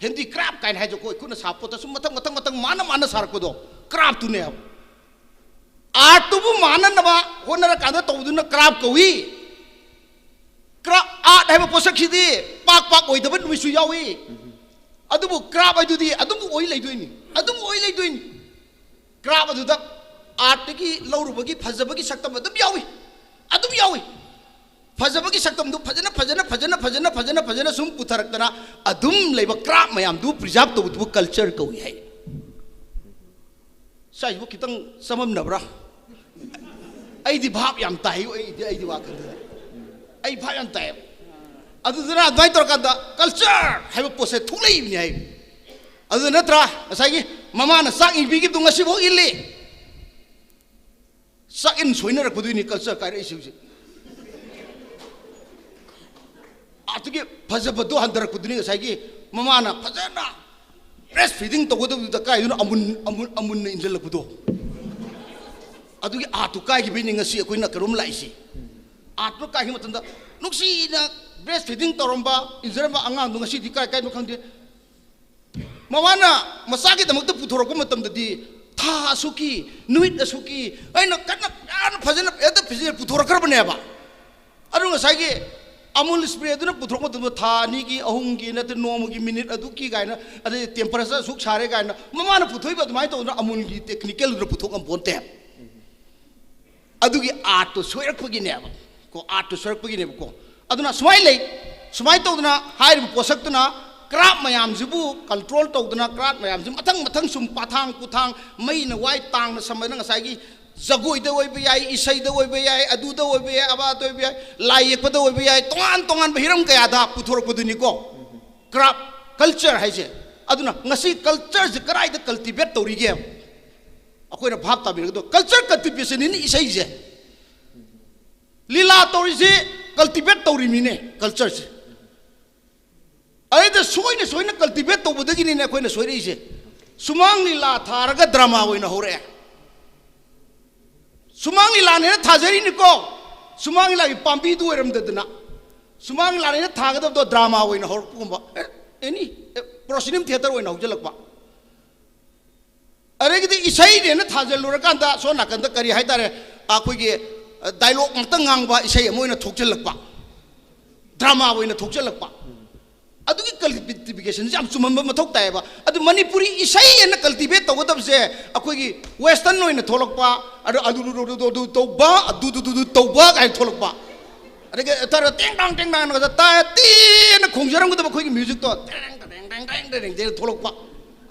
ꯍꯦꯟꯗꯤ ꯀ꯭ꯔꯥꯐ ꯀꯥꯏꯅ ꯍꯥꯏꯁꯦ ꯑꯩꯈꯣꯏ ꯈꯨꯠꯅ ꯁꯥꯕ ꯄꯣꯠꯇ ꯁꯨꯝ ꯃꯊꯪ ꯃꯊꯪ ꯃꯊꯪ ꯃꯥꯟꯅ ꯃꯥꯟꯅ ꯁꯥꯔꯛꯄꯗꯣ, ꯀ꯭ꯔꯥꯐꯇꯨꯅꯦꯕ꯫ ꯑꯥꯔꯠꯇꯨꯕꯨ ꯃꯥꯟꯅꯅꯕ ꯍꯣꯠꯅꯔꯀꯥꯟꯗ ꯇꯧꯕꯗꯨꯅ ꯀ꯭ꯔꯥꯐ ꯀꯧꯏ꯫ ꯀ꯭ꯔꯥꯐ, ꯑꯥꯔꯠ ꯍꯥꯏꯕ ꯄꯣꯠꯁꯛꯁꯤꯗꯤ ꯄꯥꯛ ꯄꯥꯛ ꯑꯣꯏꯗꯕ ꯅꯨꯃꯤꯠꯁꯨ ꯌꯥꯎꯏ꯫ ꯑꯗꯨꯕꯨ ꯀ꯭ꯔꯥꯐ ꯍꯥꯏꯗꯨꯗꯤ ꯑꯗꯨꯝ ꯑꯣꯏ ꯂꯩꯗꯣꯏꯅꯤ, ꯑꯗꯨꯝ ꯑꯣꯏ ꯂꯩꯗꯣꯏꯅꯤ꯫ ꯀ꯭ꯔꯥꯐ ꯑꯗꯨꯗ ꯑꯥꯔꯠꯇꯒꯤ ꯂꯧꯔꯨꯕꯒꯤ ꯐꯖꯕꯒꯤ ꯁꯛꯇꯝ ꯑꯗꯨꯝ ꯌꯥꯎꯏ, ꯑꯗꯨꯝ ꯌꯥꯎꯏ꯫ ꯐꯖꯕꯒꯤ ꯁꯛꯇꯝꯗꯨ ꯐꯖꯅ, ꯐꯖꯅ, ꯐꯖꯅ, ꯐꯖꯅ, ꯐꯖꯅ ꯁꯨꯝ ꯄꯨꯊꯔꯛꯇꯅ ꯑꯗꯨꯝ ꯂꯩꯕ ꯀ꯭ꯔꯥꯐ ꯃꯌꯥꯝꯗꯨ ꯄ꯭ꯔꯤꯖꯥꯔꯚ ꯇꯧꯕꯗꯨꯕꯨ ꯀꯜꯆꯔ ꯀꯧꯏ ꯍꯥꯏ꯫ ꯁꯥꯏꯁꯤꯕꯨ ꯈꯤꯇꯪ ꯆꯃꯝꯅꯕ꯭ꯔꯥ? ꯑꯩꯗꯤ ꯚꯥꯞ ꯌꯥꯝ ꯇꯥꯏ, ꯑꯩꯗꯤ, ꯑꯩꯗꯤ ꯋꯥꯈꯜꯗꯨꯗ ꯑꯩ ꯚꯥꯞ ꯌꯥꯝ ꯇꯥꯏꯌꯦꯕ꯫ ꯑꯗꯨꯗꯨꯅ ꯑꯗꯨꯃꯥꯏꯅ ꯇꯧꯔꯀꯥꯟꯗ ꯀꯜꯆꯔ ꯍꯥꯏꯕ ꯄꯣꯠꯁꯦ ꯊꯣꯛꯂꯛꯏꯕꯅꯤ ꯍꯥꯏ꯫ ꯑꯗꯨ ꯅꯠꯇ꯭ꯔꯥ ꯉꯁꯥꯏꯒꯤ ꯃꯃꯥꯅ ꯆꯥꯛ ꯏꯟꯕꯤꯈꯤꯕꯗꯣ ꯉꯁꯤꯐꯥꯎ ꯏꯜꯂꯤ꯫ ꯆꯥꯛ ꯏꯟ ꯁꯣꯏꯅꯔꯛꯄꯗꯨꯅꯤ ꯀꯜꯆꯔ ꯀꯥꯏꯔꯛꯏꯁꯦ ꯍꯧꯖꯤꯛ꯫ ꯑꯗꯨꯒꯤ ꯐꯖꯕꯗꯣ ꯍꯟꯊꯔꯛꯄꯗꯨꯅꯤ ꯉꯁꯥꯏꯒꯤ ꯃꯃꯥꯅ ꯐꯖꯅ ꯕ꯭ꯔꯦꯁ ꯐꯤꯗꯤꯡ ꯇꯧꯒꯗꯕꯗꯨꯗ ꯀꯥꯏꯗꯨꯅ ꯑꯃꯨꯟ, ꯑꯃꯨꯟ, ꯑꯃꯨꯟꯅ ꯏꯟꯁꯤꯜꯂꯛꯄꯗꯣ꯫ ꯑꯗꯨꯒꯤ ꯑꯥꯔꯠꯇꯨ ꯀꯥꯏꯈꯤꯕꯩꯅꯤ ꯉꯁꯤ ꯑꯩꯈꯣꯏꯅ ꯀꯩꯅꯣꯝ ꯂꯥꯛꯏꯁꯦ꯫ ꯑꯥꯔꯠꯇꯨ ꯀꯥꯏꯈꯤꯕ ꯃꯇꯝꯗ ꯅꯨꯡꯁꯤꯅ ꯕ꯭ꯔꯦꯁ ꯐꯤꯗꯤꯡ ꯇꯧꯔꯝꯕ, ꯏꯟꯖꯔꯝꯕ ꯑꯉꯥꯡꯗꯣ ꯉꯁꯤꯗꯤ ꯀꯥꯏ ꯀꯥꯏꯅꯣ ꯈꯪꯗꯦ꯫ ꯃꯃꯥꯅ ꯃꯆꯥꯒꯤꯗꯃꯛꯇ ꯄꯨꯊꯣꯔꯛꯄ ꯃꯇꯝꯗꯗꯤ ꯊꯥ ꯑꯁꯨꯛꯀꯤ, ꯅꯨꯃꯤꯠ ꯑꯁꯨꯛꯀꯤ ꯑꯩꯅ ꯀꯟꯅ ꯌꯥꯝꯅ ꯐꯖꯅ ꯍꯦꯛꯇ ꯐꯖꯅ ꯄꯨꯊꯣꯔꯛꯈ꯭ꯔꯕꯅꯦꯕ꯫ ꯑꯗꯨ ꯉꯁꯥꯏꯒꯤ ꯑꯃꯨꯜ ꯁ꯭ꯄ꯭ꯔꯦꯗꯨꯅ ꯄꯨꯊꯣꯔꯛꯄ ꯃꯇꯝꯗ ꯊꯥ ꯑꯅꯤꯒꯤ, ꯑꯍꯨꯝꯒꯤ, ꯅꯠꯇ꯭ꯔ ꯅꯣꯡꯃꯒꯤ ꯃꯤꯅꯤꯠ ꯑꯗꯨꯛꯀꯤ ꯀꯥꯏꯅ, ꯑꯗꯩ ꯇꯦꯝꯄꯔꯦꯆꯔ ꯑꯁꯨꯛ ꯁꯥꯔꯦ ꯀꯥꯏꯅ ꯃꯃꯥꯅ ꯄꯨꯊꯣꯛꯏꯕ ꯑꯗꯨꯃꯥꯏꯅ ꯇꯧꯗꯅ ꯑꯃꯨꯜꯒꯤ ꯇꯦꯛꯅꯤꯀꯦꯜꯗꯨꯗ ꯄꯨꯊꯣꯛ ꯉꯝꯄꯣꯟꯇꯦ꯫ ꯑꯗꯨꯒꯤ ꯑꯥꯔꯠꯇꯣ ꯁꯣꯏꯔꯛꯄꯒꯤꯅꯦꯕ ꯀꯣ, ꯑꯥꯔꯠꯇꯣ ꯁꯣꯏꯔꯛꯄꯒꯤꯅꯦꯕꯀꯣ꯫ ꯑꯗꯨꯅ ꯁꯨꯃꯥꯏꯅ ꯂꯩ, ꯁꯨꯃꯥꯏꯅ ꯇꯧꯗꯅ ꯍꯥꯏꯔꯤꯕ ꯄꯣꯠꯁꯛꯇꯨꯅ ꯀ꯭ꯔꯥꯐ ꯃꯌꯥꯝꯁꯤꯕꯨ ꯀꯟꯇ꯭ꯔꯣꯜ ꯇꯧꯗꯅ, ꯀ꯭ꯔꯥꯐ ꯃꯌꯥꯝꯁꯤ ꯃꯊꯪ ꯃꯊꯪ ꯁꯨꯝ ꯄꯥꯊꯥꯡ ꯄꯨꯊꯥꯡ, ꯃꯩꯅ ꯋꯥꯏ ꯇꯥꯡꯅ ꯁꯝꯕꯅ, ꯉꯁꯥꯏꯒꯤ ꯖꯒꯣꯏꯗ ꯑꯣꯏꯕ ꯌꯥꯏ, ꯏꯁꯩꯗ ꯑꯣꯏꯕ ꯌꯥꯏ, ꯑꯗꯨꯗ ꯑꯣꯏꯕ ꯌꯥꯏ, ꯑꯕꯥꯗ ꯑꯣꯏꯕ ꯌꯥꯏ, ꯂꯥꯏ ꯌꯦꯛꯄꯗ ꯑꯣꯏꯕ ꯌꯥꯏ, ꯇꯣꯉꯥꯟ ꯇꯣꯉꯥꯟꯕ ꯍꯤꯔꯝ ꯀꯌꯥꯗ ꯄꯨꯊꯣꯔꯛꯄꯗꯨꯅꯤꯀꯣ ꯀ꯭ꯔꯥꯐ ꯀꯜꯆꯔ ꯍꯥꯏꯁꯦ꯫ ꯑꯗꯨꯅ ꯉꯁꯤ ꯀꯜꯆꯔꯁꯦ ꯀꯗꯥꯏꯗ ꯀꯜꯇꯤꯚꯦꯠ ꯇꯧꯔꯤꯒꯦ? ꯑꯩꯈꯣꯏꯅ ꯚꯥꯞ ꯇꯥꯕꯤꯔꯒꯗꯣ, ꯀꯜꯆꯔ ꯀꯜꯇꯤꯚꯦꯁꯟꯅꯤꯅ ꯏꯁꯩꯁꯦ꯫ ꯂꯤꯂꯥ ꯇꯧꯔꯤꯁꯤ ꯀꯜꯇꯤꯚꯦꯠ ꯇꯧꯔꯤꯃꯤꯅꯦ ꯀꯜꯆꯔꯁꯦ꯫ ꯑꯗꯩꯗ ꯁꯣꯏꯅ ꯁꯣꯏꯅ ꯀꯜꯇꯤꯚꯦꯠ ꯇꯧꯕꯗꯒꯤꯅꯤꯅꯦ ꯑꯩꯈꯣꯏꯅ ꯁꯣꯏꯔꯛꯏꯁꯦ꯫ ꯁꯨꯃꯥꯡ ꯂꯤꯂꯥ ꯊꯥꯔꯒ ꯗ꯭ꯔꯃꯥ ꯑꯣꯏꯅ ꯍꯧꯔꯛꯑꯦ꯫ ꯁꯨꯃꯥꯡ ꯂꯤꯂꯥꯅꯦꯅ ꯊꯥꯖꯔꯤꯅꯤꯀꯣ꯫ ꯁꯨꯃꯥꯡ ꯂꯤꯂꯥꯒꯤ ꯄꯥꯝꯕꯤꯗꯨ ꯑꯣꯏꯔꯝꯗꯗꯅ ꯁꯨꯃꯥꯡ ꯂꯤꯂꯥꯅꯦꯅ ꯊꯥꯒꯗꯕꯗꯣ ꯗ꯭ꯔꯃꯥ ꯑꯣꯏꯅ ꯍꯧꯔꯛꯄꯒꯨꯝꯕ, ꯑꯦꯅꯤ ꯄ꯭ꯔꯣꯁꯤꯅꯝ ꯊꯤꯌꯦꯇꯔ ꯑꯣꯏꯅ ꯍꯧꯖꯤꯜꯂꯛꯄ꯫ ꯑꯗꯒꯤꯗꯤ ꯏꯁꯩꯅꯦꯅ ꯊꯥꯖꯤꯜꯂꯨꯔꯀꯥꯟꯗ ꯁꯣꯝ ꯅꯥꯀꯟꯗ ꯀꯔꯤ ꯍꯥꯏꯇꯥꯔꯦ, ꯑꯩꯈꯣꯏꯒꯤ ꯗꯥꯏꯂꯣꯛ ꯉꯥꯛꯇ ꯉꯥꯡꯕ ꯏꯁꯩ ꯑꯃ ꯑꯣꯏꯅ ꯊꯣꯛꯆꯤꯜꯂꯛꯄ, ꯗ꯭ꯔꯃꯥ ꯑꯣꯏꯅ ꯊꯣꯛꯆꯤꯜꯂꯛꯄ꯫ ꯑꯗꯨꯒꯤ ꯀꯜꯇꯤꯚꯤꯀꯦꯁꯟꯁꯦ ꯌꯥꯝ ꯆꯨꯝꯍꯟꯕ ꯃꯊꯧ ꯇꯥꯏꯌꯦꯕ꯫ ꯑꯗꯨ ꯃꯅꯤꯄꯨꯔꯤ ꯏꯁꯩ ꯑꯅ ꯀꯜꯇꯤꯚꯦꯠ ꯇꯧꯒꯗꯕꯁꯦ ꯑꯩꯈꯣꯏꯒꯤ ꯋꯦꯁꯇꯔꯟ ꯑꯣꯏꯅ ꯊꯣꯛꯂꯛꯄ, ꯑꯗꯨ ꯑꯗꯨ ꯑꯗꯨ ꯑꯗꯨ ꯑꯗꯨ ꯇꯧꯕ, ꯑꯗꯨ ꯑꯗꯨ ꯑꯗꯨ ꯇꯧꯕ ꯀꯥꯏꯅ ꯊꯣꯛꯂꯛꯄ꯫ ꯑꯗꯒꯤ ꯇꯔ ꯇꯦꯡ ꯇꯥꯡ ꯇꯦꯡ ꯇꯥꯡꯅꯒ ꯇꯥ ꯇꯦꯅ ꯈꯣꯡꯖꯔꯝꯒꯗꯕ ꯑꯩꯈꯣꯏꯒꯤ ꯃ꯭ꯌꯨꯖꯤꯛꯇꯣ ꯇꯦꯡ ꯇꯦꯡ ꯇꯦꯡ ꯇꯦꯡ ꯇꯦꯡ ꯇꯦꯡ ꯊꯣꯛꯂꯛꯄ꯫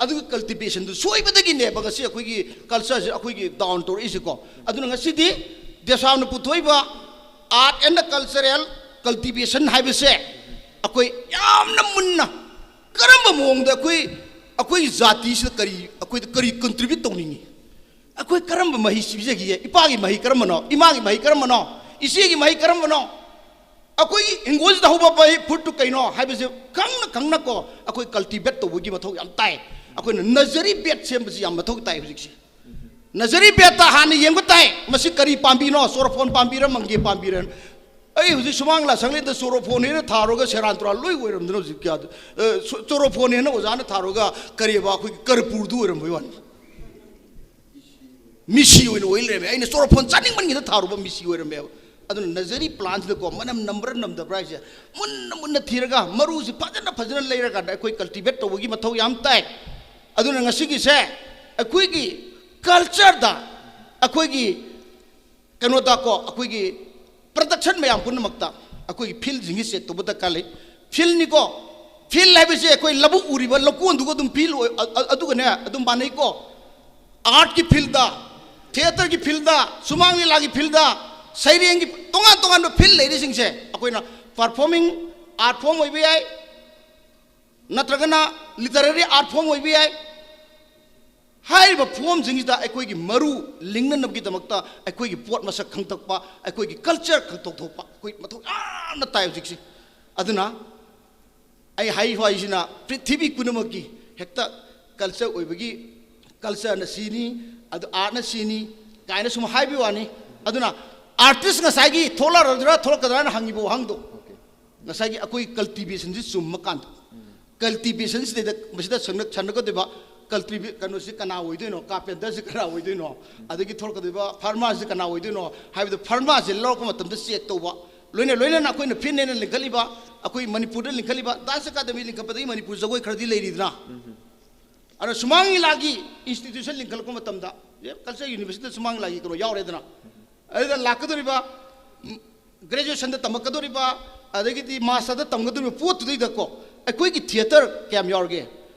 ꯑꯗꯨꯒꯤ ꯀꯜꯇꯤꯚꯦꯁꯟꯗꯨ ꯁꯣꯏꯕꯗꯒꯤꯅꯦꯕ ꯉꯁꯤ ꯑꯩꯈꯣꯏꯒꯤ ꯀꯜꯆꯔꯁꯦ ꯑꯩꯈꯣꯏꯒꯤ ꯗꯥꯎꯟ ꯇꯧꯔꯛꯏꯁꯦꯀꯣ꯫ ꯑꯗꯨꯅ ꯉꯁꯤꯗꯤ ꯗꯦꯁꯥꯝꯅ ꯄꯨꯊꯣꯛꯏꯕ ꯑꯥꯔꯠ ꯑꯦꯟ ꯀꯜꯆꯔꯦꯜ ꯀꯜꯇꯤꯚꯦꯁꯟ ꯍꯥꯏꯕꯁꯦ ꯑꯩꯈꯣꯏ ꯌꯥꯝꯅ ꯃꯨꯟꯅ ꯀꯔꯝꯕ ꯃꯑꯣꯡꯗ ꯑꯩꯈꯣꯏ, ꯑꯩꯈꯣꯏ ꯖꯥꯇꯤꯁꯤꯗ ꯀꯔꯤ, ꯑꯩꯈꯣꯏꯗ ꯀꯔꯤ ꯀꯟꯇ꯭ꯔꯤꯕ꯭ꯌꯨꯠ ꯇꯧꯅꯤꯡꯉꯤ? ꯑꯩꯈꯣꯏ ꯀꯔꯝꯕ ꯃꯍꯩ ꯄꯤꯖꯈꯤꯒꯦ? ꯏꯄꯥꯒꯤ ꯃꯍꯩ ꯀꯔꯝꯕꯅꯣ? ꯏꯃꯥꯒꯤ ꯃꯍꯩ ꯀꯔꯝꯕꯅꯣ? ꯏꯆꯦꯒꯤ ꯃꯍꯩ ꯀꯔꯝꯕꯅꯣ? ꯑꯩꯈꯣꯏꯒꯤ ꯍꯤꯡꯒꯣꯜꯁꯤꯗ ꯍꯧꯕ ꯄꯣꯠ, ꯐ꯭ꯔꯨꯠꯇꯨ ꯀꯩꯅꯣ ꯍꯥꯏꯕꯁꯦ ꯈꯪꯅ ꯈꯪꯅꯀꯣ ꯑꯩꯈꯣꯏ ꯀꯜꯇꯤꯚꯦꯠ ꯇꯧꯕꯒꯤ ꯃꯊꯧ ꯌꯥꯝ ꯇꯥꯏ꯫ ꯑꯩꯈꯣꯏꯅ ꯅꯖꯔꯤ ꯕꯦꯠ ꯁꯦꯝꯕꯁꯤ ꯌꯥꯝ ꯃꯊꯧ ꯇꯥꯏ ꯍꯧꯖꯤꯛꯁꯦ꯫ ꯅꯖꯔꯤ ꯕꯦꯠꯇ ꯍꯥꯟꯅ ꯌꯦꯡꯕ ꯇꯥꯏ, ꯃꯁꯤ ꯀꯔꯤ ꯄꯥꯝꯕꯤꯅꯣ? ꯆꯣꯔꯐꯣꯟ ꯄꯥꯝꯕꯤꯔ ꯃꯪꯒꯦ ꯄꯥꯝꯕꯤꯔ? ꯑꯩ ꯍꯧꯖꯤꯛ ꯁꯨꯃꯥꯡ ꯂꯥ ꯁꯪꯂꯦꯟꯗ ꯆꯣꯔꯐꯣꯟ ꯍꯦꯟꯅ ꯊꯥꯔꯨꯔꯒ ꯁꯦꯔꯥꯟ ꯇꯨꯔꯥꯟ ꯂꯣꯏ ꯑꯣꯏꯔꯝꯗꯅ ꯍꯧꯖꯤꯛ ꯀꯌꯥꯗ, ꯑ, ꯆꯣ-, ꯆꯣꯔꯐꯣꯟ ꯍꯦꯟꯅ ꯑꯣꯖꯥꯅ ꯊꯥꯔꯨꯔꯒ ꯀꯔꯤꯕ ꯑꯩꯈꯣꯏꯒꯤ ꯀꯔꯄꯨꯔꯗꯨ ꯑꯣꯏꯔꯝꯕꯩ ꯋꯥꯅꯤ꯫ ꯃꯤꯁꯤ ꯑꯣꯏꯅ ꯑꯣꯏ ꯂꯩꯔꯝꯃꯦ꯫ ꯑꯩꯅ ꯆꯣꯔꯐꯣꯟ ꯆꯥꯅꯤꯡꯃꯟꯒꯤꯗ ꯊꯥꯔꯨꯕ ꯃꯤꯁꯤ ꯑꯣꯏꯔꯝꯃꯦꯕ꯫ ꯑꯗꯨꯅ ꯅꯖꯔꯤ ꯄ꯭ꯂꯥꯟꯁꯤꯗꯀꯣ ꯃꯅꯝ ꯅꯝꯕ꯭ꯔꯥ ꯅꯝꯗꯕ꯭ꯔꯥ ꯍꯥꯏꯁꯦ ꯃꯨꯟꯅ ꯃꯨꯟꯅ ꯊꯤꯔꯒ ꯃꯔꯨꯁꯤ ꯐꯖꯅ ꯐꯖꯅ ꯂꯩꯔꯀꯥꯟꯗ ꯑꯩꯈꯣꯏ ꯀꯜꯇꯤꯚꯦꯠ ꯇꯧꯕꯒꯤ ꯃꯊꯧ ꯌꯥꯝ ꯇꯥꯏ꯫ ꯑꯗꯨꯅ ꯉꯁꯤꯒꯤꯁꯦ ꯑꯩꯈꯣꯏꯒꯤ ꯀꯜꯆꯔꯗ, ꯑꯩꯈꯣꯏꯒꯤ ꯀꯩꯅꯣꯗꯀꯣ, ꯑꯩꯈꯣꯏꯒꯤ ꯄ꯭ꯔꯗꯛꯁꯟ ꯃꯌꯥꯝ ꯄꯨꯝꯅꯃꯛꯇ ꯑꯩꯈꯣꯏꯒꯤ ꯐꯤꯜꯁꯤꯡꯁꯤ ꯆꯦꯛ ꯇꯧꯕ ꯗꯔꯀꯥꯔ ꯂꯩ꯫ ꯐꯤꯜꯅꯤꯀꯣ, ꯐꯤꯜ ꯍꯥꯏꯕꯁꯦ ꯑꯩꯈꯣꯏ ꯂꯧꯕꯨꯛ ꯎꯔꯤꯕ ꯂꯧꯀꯣꯟꯗꯨꯒ ꯑꯗꯨꯝ ꯐꯤꯜ ꯑꯣꯏ, ꯑ-, ꯑ-, ꯑꯗꯨꯒꯅꯦ ꯑꯗꯨꯝ ꯃꯥꯟꯅꯩꯀꯣ꯫ ꯑꯥꯔꯠꯀꯤ ꯐꯤꯜꯗ, ꯊꯤꯌꯦꯇꯔꯒꯤ ꯐꯤꯜꯗ, ꯁꯨꯃꯥꯡ ꯂꯤꯂꯥꯒꯤ ꯐꯤꯜꯗ, ꯁꯩꯔꯦꯡꯒꯤ, ꯇꯣꯉꯥꯟ ꯇꯣꯉꯥꯟꯕ ꯐꯤꯜ ꯂꯩꯔꯤꯁꯤꯡꯁꯦ ꯑꯩꯈꯣꯏꯅ ꯄꯔꯐꯣꯔꯃꯤꯡ ꯑꯥꯔꯠ ꯐꯣꯔꯝ ꯑꯣꯏꯕ ꯌꯥꯏ, ꯅꯠꯇ꯭ꯔꯒꯅ ꯂꯤꯇꯔꯦꯔꯤ ꯑꯥꯔꯠ ꯐꯣꯔꯝ ꯑꯣꯏꯕ ꯌꯥꯏ꯫ ꯍꯥꯏꯔꯤꯕ ꯐꯣꯔꯝꯁꯤꯡꯁꯤꯗ ꯑꯩꯈꯣꯏꯒꯤ ꯃꯔꯨ ꯂꯤꯡꯅꯅꯕꯒꯤꯗꯃꯛꯇ ꯑꯩꯈꯣꯏꯒꯤ ꯄꯣꯠ ꯃꯁꯛ ꯈꯪꯗꯣꯛꯄ, ꯑꯩꯈꯣꯏꯒꯤ ꯀꯜꯆꯔ ꯈꯪꯗꯣꯛ ꯊꯣꯛꯄ ꯑꯩꯈꯣꯏ ꯃꯊꯧ ꯌꯥꯝꯅ ꯇꯥꯏ ꯍꯧꯖꯤꯛꯁꯦ꯫ ꯑꯗꯨꯅ ꯑꯩ ꯍꯥꯏꯔꯤꯕ ꯍꯥꯏꯁꯤꯅ ꯄ꯭ꯔꯤꯊꯤꯕꯤ ꯄꯨꯝꯅꯃꯛꯀꯤ ꯍꯦꯛꯇ ꯀꯜꯆꯔ ꯑꯣꯏꯕꯒꯤ, ꯀꯜꯆꯔꯅ ꯁꯤꯅꯤ, ꯑꯗꯨ ꯑꯥꯔꯠꯅ ꯁꯤꯅꯤ ꯀꯥꯏꯅ ꯁꯨꯝ ꯍꯥꯏꯕꯒꯤ ꯋꯥꯅꯤ꯫ ꯑꯗꯨꯅ ꯑꯥꯔꯇꯤꯁ ꯉꯁꯥꯏꯒꯤ ꯊꯣꯛꯂꯛꯑꯗ꯭ꯔꯥ ꯊꯣꯛꯂꯛꯀꯗ꯭ꯔꯥꯅ ꯍꯪꯉꯤꯕ ꯋꯥꯍꯪꯗꯣ, ꯉꯁꯥꯏꯒꯤ ꯑꯩꯈꯣꯏ ꯀꯜꯇꯤꯚꯦꯁꯟꯁꯤ ꯆꯨꯝꯃ ꯀꯥꯟꯗ, ꯀꯜꯇꯤꯚꯦꯁꯟꯁꯤꯗꯩꯗ ꯃꯁꯤꯗ ꯁꯟꯅ-, ꯁꯟꯅꯒꯗꯣꯏꯕ ꯀꯜꯇꯤꯚꯦ-, ꯀꯩꯅꯣꯁꯤ ꯀꯅꯥ ꯑꯣꯏꯗꯣꯏꯅꯣ, ꯀꯥꯔꯄꯦꯟꯇꯔꯁꯤ ꯀꯅꯥ ꯑꯣꯏꯗꯣꯏꯅꯣ, ꯑꯗꯒꯤ ꯊꯣꯛꯂꯛꯀꯗꯣꯏꯕ ꯐꯥꯔꯃꯥꯁꯤ ꯀꯅꯥ ꯑꯣꯏꯗꯣꯏꯅꯣ ꯍꯥꯏꯕꯗꯣ ꯐꯥꯔꯃꯥꯁꯤ ꯂꯧꯔꯛꯄ ꯃꯇꯝꯗ ꯆꯦꯛ ꯇꯧꯕ, ꯂꯣꯏꯅ ꯂꯣꯏꯅꯅ ꯑꯩꯈꯣꯏꯅ ꯐꯤꯟ ꯍꯥꯏꯅ ꯂꯤꯡꯈꯠꯂꯤꯕ, ꯑꯩꯈꯣꯏ ꯃꯅꯤꯄꯨꯔꯗ ꯂꯤꯡꯈꯠꯂꯤꯕ ꯗꯥꯟꯁ ꯑꯦꯀꯥꯗꯃꯤ ꯂꯤꯡꯈꯠꯄꯗꯒꯤ ꯃꯅꯤꯄꯨꯔ ꯖꯒꯣꯏ ꯈꯔꯗꯤ ꯂꯩꯔꯤꯗꯅ꯫ ꯑꯗꯣ ꯁꯨꯃꯥꯡ ꯂꯤꯂꯥꯒꯤ ꯏꯟꯁꯇꯤꯇ꯭ꯌꯨꯁꯟ ꯂꯤꯡꯈꯠꯂꯛꯄ ꯃꯇꯝꯗ ꯀꯜꯆꯔ ꯌꯨꯅꯤꯚꯔꯁꯤꯇꯤꯗ ꯁꯨꯃꯥꯡ ꯂꯤꯂꯥꯒꯤ ꯀꯩꯅꯣ ꯌꯥꯎꯔꯦꯗꯅ꯫ ꯑꯗꯨꯗ ꯂꯥꯛꯀꯗꯧꯔꯤꯕ ꯒ꯭ꯔꯦꯖꯨꯑꯦꯁꯟꯗ ꯇꯝꯃꯛꯀꯗꯧꯔꯤꯕ, ꯑꯗꯒꯤꯗꯤ ꯃꯥꯁꯇꯔꯗ ꯇꯝꯒꯗꯧꯔꯤꯕ ꯄꯣꯠꯇꯨꯗꯩꯗꯀꯣ ꯑꯩꯈꯣꯏꯒꯤ ꯊꯤꯌꯦꯇꯔ ꯀꯌꯥꯝ ꯌꯥꯎꯔꯒꯦ,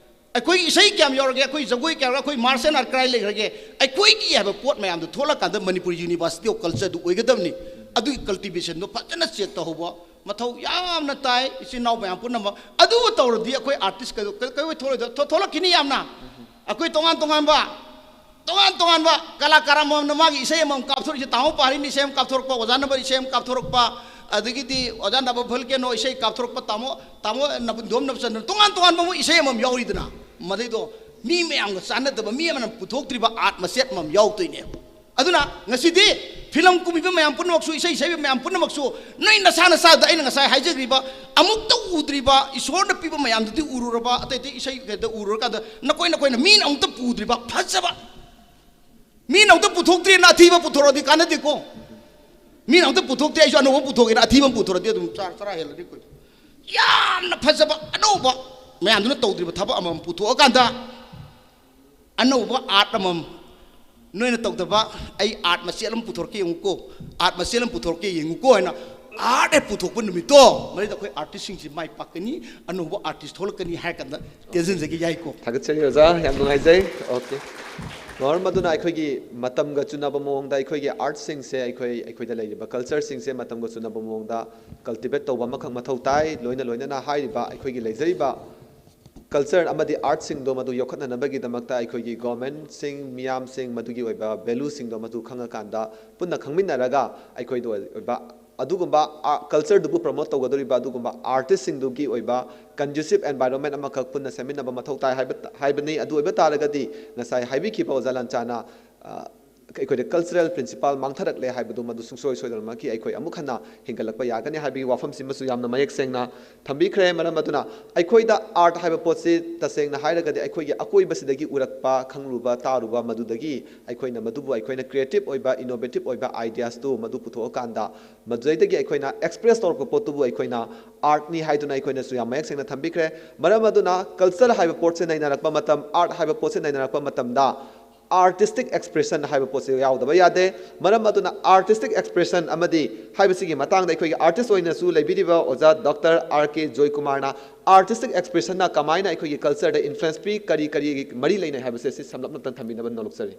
ꯑꯩꯈꯣꯏꯒꯤ ꯏꯁꯩ ꯀꯌꯥꯝ ꯌꯥꯎꯔꯒꯦ, ꯑꯩꯈꯣꯏ ꯖꯒꯣꯏ ꯀꯌꯥꯝ ꯌꯥꯎꯔꯒꯦ, ꯑꯩꯈꯣꯏ ꯃꯥꯔꯁꯦꯜ ꯑꯥꯔꯠ ꯀꯗꯥꯏ ꯂꯩꯈ꯭ꯔꯒꯦ, ꯑꯩꯈꯣꯏꯒꯤ ꯍꯥꯏꯕ ꯄꯣꯠ ꯃꯌꯥꯝꯗꯣ ꯊꯣꯛꯂꯀꯥꯟꯗ ꯃꯅꯤꯄꯨꯔ ꯌꯨꯅꯤꯚꯔꯁꯤꯇꯤ ꯑꯣꯐ ꯀꯜꯆꯔꯗꯨ ꯑꯣꯏꯒꯗꯕꯅꯤ꯫ ꯑꯗꯨꯒꯤ ꯀꯜꯇꯤꯚꯦꯁꯟꯗꯣ ꯐꯖꯅ ꯆꯦꯛ ꯇꯧꯍꯧꯕ ꯃꯊꯧ ꯌꯥꯝꯅ ꯇꯥꯏ, ꯏꯆꯤꯟ ꯏꯅꯥꯎ ꯃꯌꯥꯝ ꯄꯨꯝꯅꯃꯛ꯫ ꯑꯗꯨ ꯇꯧꯔꯗꯤ ꯑꯩꯈꯣꯏ ꯑꯥꯔꯇꯤꯁ ꯀꯩꯗꯧ-, ꯀꯩ-, ꯀꯩ ꯊꯣꯛꯂꯣꯏꯗ-, ꯊꯣ-, ꯊꯣꯛꯂꯛꯈꯤꯅꯤ ꯌꯥꯝꯅ꯫ ꯑꯩꯈꯣꯏ ꯇꯣꯉꯥꯟ ꯇꯣꯉꯥꯟꯕ, ꯇꯣꯉꯥꯟ ꯇꯣꯉꯥꯟꯕ ꯀꯂꯥꯀꯥꯔ ꯑꯃꯃꯝꯅ ꯃꯥꯒꯤ ꯏꯁꯩ ꯑꯃꯃꯝ ꯀꯥꯞꯊꯣꯔꯛꯏꯁꯦ, ꯇꯥꯃꯣ ꯄꯥꯔꯤꯅ ꯏꯁꯩ ꯑꯃ ꯀꯥꯞꯊꯣꯔꯛꯄ, ꯑꯣꯖꯥ ꯅꯝꯕꯔ ꯏꯁꯩ ꯑꯃ ꯀꯥꯞꯊꯣꯔꯛꯄ, ꯑꯗꯒꯤꯗꯤ ꯑꯣꯖꯥ ꯅꯕ ꯐꯜꯀꯦꯅꯣ ꯏꯁꯩ ꯀꯥꯞꯊꯣꯔꯛꯄ, ꯇꯥꯃꯣ, ꯇꯥꯃꯣ ꯅꯕ-, ꯙꯣꯝ ꯅꯕꯆꯟꯗ꯭ꯔ, ꯇꯣꯉꯥꯟ ꯇꯣꯉꯥꯟꯕ ꯃꯣꯏ ꯏꯁꯩ ꯑꯃꯃꯝ ꯌꯥꯎꯔꯤꯗꯅ, ꯃꯗꯩꯗꯣ ꯃꯤ ꯃꯌꯥꯝꯒ ꯆꯥꯟꯅꯗꯕ, ꯃꯤ ꯑꯃꯅ ꯄꯨꯊꯣꯛꯇ꯭ꯔꯤꯕ ꯑꯥꯔꯠ ꯃꯆꯦꯠ ꯑꯃꯃꯝ ꯌꯥꯎꯗꯣꯏꯅꯦꯕ꯫ ꯑꯗꯨꯅ ꯉꯁꯤꯗꯤ ꯐꯤꯂꯝ ꯀꯨꯝꯃꯤꯕ ꯃꯌꯥꯝ ꯄꯨꯝꯅꯃꯛꯁꯨ, ꯏꯁꯩ ꯁꯛꯏꯕ ꯃꯌꯥꯝ ꯄꯨꯝꯅꯃꯛꯁꯨ, ꯅꯣꯏ ꯅꯁꯥ ꯅꯁꯥꯗ ꯑꯩꯅ ꯉꯁꯥꯏ ꯍꯥꯏꯖꯈ꯭ꯔꯤꯕ ꯑꯃꯨꯛꯇ ꯎꯗ꯭ꯔꯤꯕ ꯏꯁꯣꯔꯅ ꯄꯤꯕ ꯃꯌꯥꯝꯗꯨꯗꯤ ꯎꯔꯨꯔꯕ, ꯑꯇꯩ ꯑꯇꯩ ꯏꯁꯩ ꯀꯩꯗ ꯎꯔꯨꯔꯀꯥꯟꯗ ꯅꯈꯣꯏ ꯅꯈꯣꯏꯅ ꯃꯤꯅ ꯑꯃꯨꯛꯇ ꯄꯨꯗ꯭ꯔꯤꯕ ꯐꯖꯕ, ꯃꯤꯅ ꯑꯃꯨꯛꯇ ꯄꯨꯊꯣꯛꯇ꯭ꯔꯤꯅ ꯑꯊꯤꯕ ꯄꯨꯊꯣꯔꯛꯑꯗꯤ ꯀꯥꯟꯅꯗꯦꯀꯣ꯫ ꯃꯤꯅ ꯑꯃꯨꯛꯇ ꯄꯨꯊꯣꯛꯇꯦ, ꯑꯩꯁꯨ ꯑꯅꯧꯕ ꯑꯃ ꯄꯨꯊꯣꯛꯀꯦꯅ ꯑꯊꯤꯕ ꯑꯃ ꯄꯨꯊꯣꯔꯛꯑꯗꯤ ꯑꯗꯨꯝ ꯆꯥ-, ꯆꯔꯥ ꯍꯦꯜꯂꯅꯤ ꯑꯩꯈꯣꯏ꯫ ꯌꯥꯝꯅ ꯐꯖꯕ ꯑꯅꯧꯕ ꯃꯌꯥꯝꯗꯨꯅ ꯇꯧꯗ꯭ꯔꯤꯕ ꯊꯕꯛ ꯑꯃꯃꯝ ꯄꯨꯊꯣꯛꯑꯀꯥꯟꯗ ꯑꯅꯧꯕ ꯑꯥꯔꯠ ꯑꯃꯃꯝ, ꯅꯣꯏꯅ ꯇꯧꯗꯕ ꯑꯩ ꯑꯥꯔꯠ ꯃꯆꯦꯠ ꯑꯃ ꯄꯨꯊꯣꯔꯛꯀꯦ ꯌꯦꯡꯉꯨꯀꯣ, ꯑꯥꯔꯠ ꯃꯆꯦꯠ ꯑꯃ ꯄꯨꯊꯣꯔꯛꯀꯦ ꯌꯦꯡꯉꯨꯀꯣ ꯍꯥꯏꯅ ꯑꯥꯔꯠ ꯍꯦꯛ ꯄꯨꯊꯣꯛꯄ ꯅꯨꯃꯤꯠꯇꯣ, ꯃꯗꯩꯗ ꯑꯩꯈꯣꯏ ꯑꯥꯔꯇꯤꯁꯁꯤꯡꯁꯤ ꯃꯥꯏ ꯄꯥꯛꯀꯅꯤ, ꯑꯅꯧꯕ ꯑꯥꯔꯇꯤꯁ ꯊꯣꯛꯂꯛꯀꯅꯤ ꯍꯥꯏꯔ ꯀꯥꯟꯗ ꯇꯦꯟꯁꯤꯟꯖꯒꯦ꯫ ꯌꯥꯏꯀꯣ? ꯊꯥꯒꯠꯆꯔꯤ ꯑꯣꯖꯥ, ꯌꯥꯝ ꯅꯨꯡꯉꯥꯏꯖꯩ꯫ ꯑꯣꯀꯦ꯫ ꯃꯔꯝ ꯑꯗꯨꯅ ꯑꯩꯈꯣꯏꯒꯤ ꯃꯇꯝꯒ ꯆꯨꯅꯕ ꯃꯑꯣꯡꯗ ꯑꯩꯈꯣꯏꯒꯤ ꯑꯥꯔꯠꯁꯤꯡꯁꯦ, ꯑꯩꯈꯣꯏ, ꯑꯩꯈꯣꯏꯗ ꯂꯩꯔꯤꯕ ꯀꯜꯆꯔꯁꯤꯡꯁꯦ ꯃꯇꯝꯒ ꯆꯨꯅꯕ ꯃꯑꯣꯡꯗ ꯀꯜꯇꯤꯚꯦꯠ ꯇꯧꯕ ꯑꯃꯈꯛ ꯃꯊꯧ ꯇꯥꯏ꯫ ꯂꯣꯏꯅ ꯂꯣꯏꯅꯅ ꯍꯥꯏꯔꯤꯕ ꯑꯩꯈꯣꯏꯒꯤ ꯂꯩꯖꯔꯤꯕ ꯀꯜꯆꯔ ꯑꯃꯗꯤ ꯑꯥꯔꯠꯁꯤꯡꯗꯣ ꯃꯗꯨ ꯌꯣꯛꯈꯠꯅꯅꯕꯒꯤꯗꯃꯛꯇ ꯑꯩꯈꯣꯏꯒꯤ ꯒꯣꯔꯃꯦꯟꯁꯤꯡ, ꯃꯤꯌꯥꯝꯁꯤꯡ, ꯃꯗꯨꯒꯤ ꯑꯣꯏꯕ ꯚꯦꯂꯨꯁꯤꯡꯗꯣ ꯃꯗꯨ ꯈꯪꯉꯀꯥꯟꯗ, ꯄꯨꯟꯅ ꯈꯪꯃꯤꯟꯅꯔꯒ ꯑꯩꯈꯣꯏꯗ ꯑꯣꯏꯕ ꯑꯗꯨꯒꯨꯝꯕ ꯀꯜꯆꯔꯗꯨꯕꯨ ꯄ꯭ꯔꯃꯣꯠ ꯇꯧꯒꯗꯧꯔꯤꯕ ꯑꯗꯨꯒꯨꯝꯕ ꯑꯥꯔꯇꯤꯁꯁꯤꯡꯗꯨꯒꯤ ꯑꯣꯏꯕ ꯀꯟꯗꯨꯁꯤꯞ ꯑꯦꯟꯚꯥꯏꯔꯣꯟꯃꯦꯟ ꯑꯃꯈꯛ ꯄꯨꯟꯅ ꯁꯦꯝꯃꯤꯟꯅꯕ ꯃꯊꯧ ꯇꯥꯏ ꯍꯥꯏꯕ, ꯍꯥꯏꯕꯅꯤ꯫ ꯑꯗꯨ ꯑꯣꯏꯕ ꯇꯥꯔꯒꯗꯤ ꯉꯁꯥꯏ ꯍꯥꯏꯕꯤꯈꯤꯕ ꯑꯣꯖꯥ ꯂꯟꯆꯥꯅ, ꯑ, ꯑꯩꯈꯣꯏꯗ ꯀꯜꯆꯔꯦꯜ ꯄ꯭ꯔꯤꯟꯁꯤꯄꯥꯜ ꯃꯥꯡꯊꯔꯛꯂꯦ ꯍꯥꯏꯕꯗꯨ ꯃꯗꯨ ꯁꯨꯡꯁꯣꯏ ꯁꯣꯏꯗꯅꯃꯛꯀꯤ ꯑꯩꯈꯣꯏ ꯑꯃꯨꯛ ꯍꯟꯅ ꯍꯤꯡꯒꯠꯂꯛꯄ ꯌꯥꯒꯅꯤ ꯍꯥꯏꯕꯒꯤ ꯋꯥꯐꯝꯁꯤꯃꯁꯨ ꯌꯥꯝꯅ ꯃꯌꯦꯛ ꯁꯦꯡꯅ ꯊꯝꯕꯤꯈ꯭ꯔꯦ꯫ ꯃꯔꯝ ꯑꯗꯨꯅ ꯑꯩꯈꯣꯏꯗ ꯑꯥꯔꯠ ꯍꯥꯏꯕ ꯄꯣꯠꯁꯤ ꯇꯁꯦꯡꯅ ꯍꯥꯏꯔꯒꯗꯤ ꯑꯩꯈꯣꯏꯒꯤ ꯑꯀꯣꯏꯕꯁꯤꯗꯒꯤ ꯎꯔꯛꯄ, ꯈꯪꯂꯨꯕ, ꯇꯥꯔꯨꯕ, ꯃꯗꯨꯗꯒꯤ ꯑꯩꯈꯣꯏꯅ ꯃꯗꯨꯕꯨ ꯑꯩꯈꯣꯏꯅ ꯀ꯭ꯔꯤꯌꯦꯇꯤꯞ ꯑꯣꯏꯕ, ꯏꯅꯣꯚꯦꯇꯤꯞ ꯑꯣꯏꯕ ꯑꯥꯏꯗꯤꯌꯥꯁꯇꯨ ꯃꯗꯨ ꯄꯨꯊꯣꯛꯑꯀꯥꯟꯗ ꯃꯗꯨꯗꯩꯗꯒꯤ ꯑꯩꯈꯣꯏꯅ ꯑꯦꯛꯁꯄ꯭ꯔꯦꯁ ꯇꯧꯔꯛꯄ ꯄꯣꯠꯇꯨꯕꯨ ꯑꯩꯈꯣꯏꯅ ꯑꯥꯔꯠꯅꯤ ꯍꯥꯏꯗꯨꯅ ꯑꯩꯈꯣꯏꯅꯁꯨ ꯌꯥꯝ ꯃꯌꯦꯛ ꯁꯦꯡꯅ ꯊꯝꯕꯤꯈ꯭ꯔꯦ꯫ ꯃꯔꯝ ꯑꯗꯨꯅ ꯀꯜꯆꯔ ꯍꯥꯏꯕ ꯄꯣꯠꯁꯦ ꯅꯩꯅꯔꯛꯄ ꯃꯇꯝ, ꯑꯥꯔꯠ ꯍꯥꯏꯕ ꯄꯣꯠꯁꯦ ꯅꯩꯅꯔꯛꯄ ꯃꯇꯝꯗ ꯑꯥꯔꯇꯤꯁꯇꯤꯛ ꯑꯦꯛꯁꯄ꯭ꯔꯦꯁꯟ ꯍꯥꯏꯕ ꯄꯣꯠꯁꯦ ꯌꯥꯎꯗꯕ ꯌꯥꯗꯦ꯫ ꯃꯔꯝ ꯑꯗꯨꯅ ꯑꯥꯔꯇꯤꯁꯇꯤꯛ ꯑꯦꯛꯁꯄ꯭ꯔꯦꯁꯟ ꯑꯃꯗꯤ ꯍꯥꯏꯕꯁꯤꯒꯤ ꯃꯇꯥꯡꯗ ꯑꯩꯈꯣꯏꯒꯤ ꯑꯥꯔꯇꯤꯁ ꯑꯣꯏꯅꯁꯨ ꯂꯩꯕꯤꯔꯤꯕ ꯑꯣꯖꯥ ꯗꯣꯛꯇꯔ ꯑꯥꯔ ꯀꯦ ꯖꯣꯏꯀꯨꯃꯥꯔꯅ ꯑꯥꯔꯇꯤꯁꯇꯤꯛ ꯑꯦꯛꯁꯄ꯭ꯔꯦꯁꯟꯅ ꯀꯃꯥꯏꯅ ꯑꯩꯈꯣꯏꯒꯤ ꯀꯜꯆꯔꯗ ꯏꯟꯐ꯭ꯂꯨꯌꯦꯟꯁ ꯄꯤ, ꯀꯔꯤ ꯀꯔꯤ ꯃꯔꯤ ꯂꯩꯅꯩ ꯍꯥꯏꯕꯁꯦ ꯁꯤ ꯁꯝꯂꯞꯅ ꯑꯝꯇꯪ ꯊꯝꯕꯤꯅꯕ ꯅꯣꯜꯂꯛꯆꯔꯤ꯫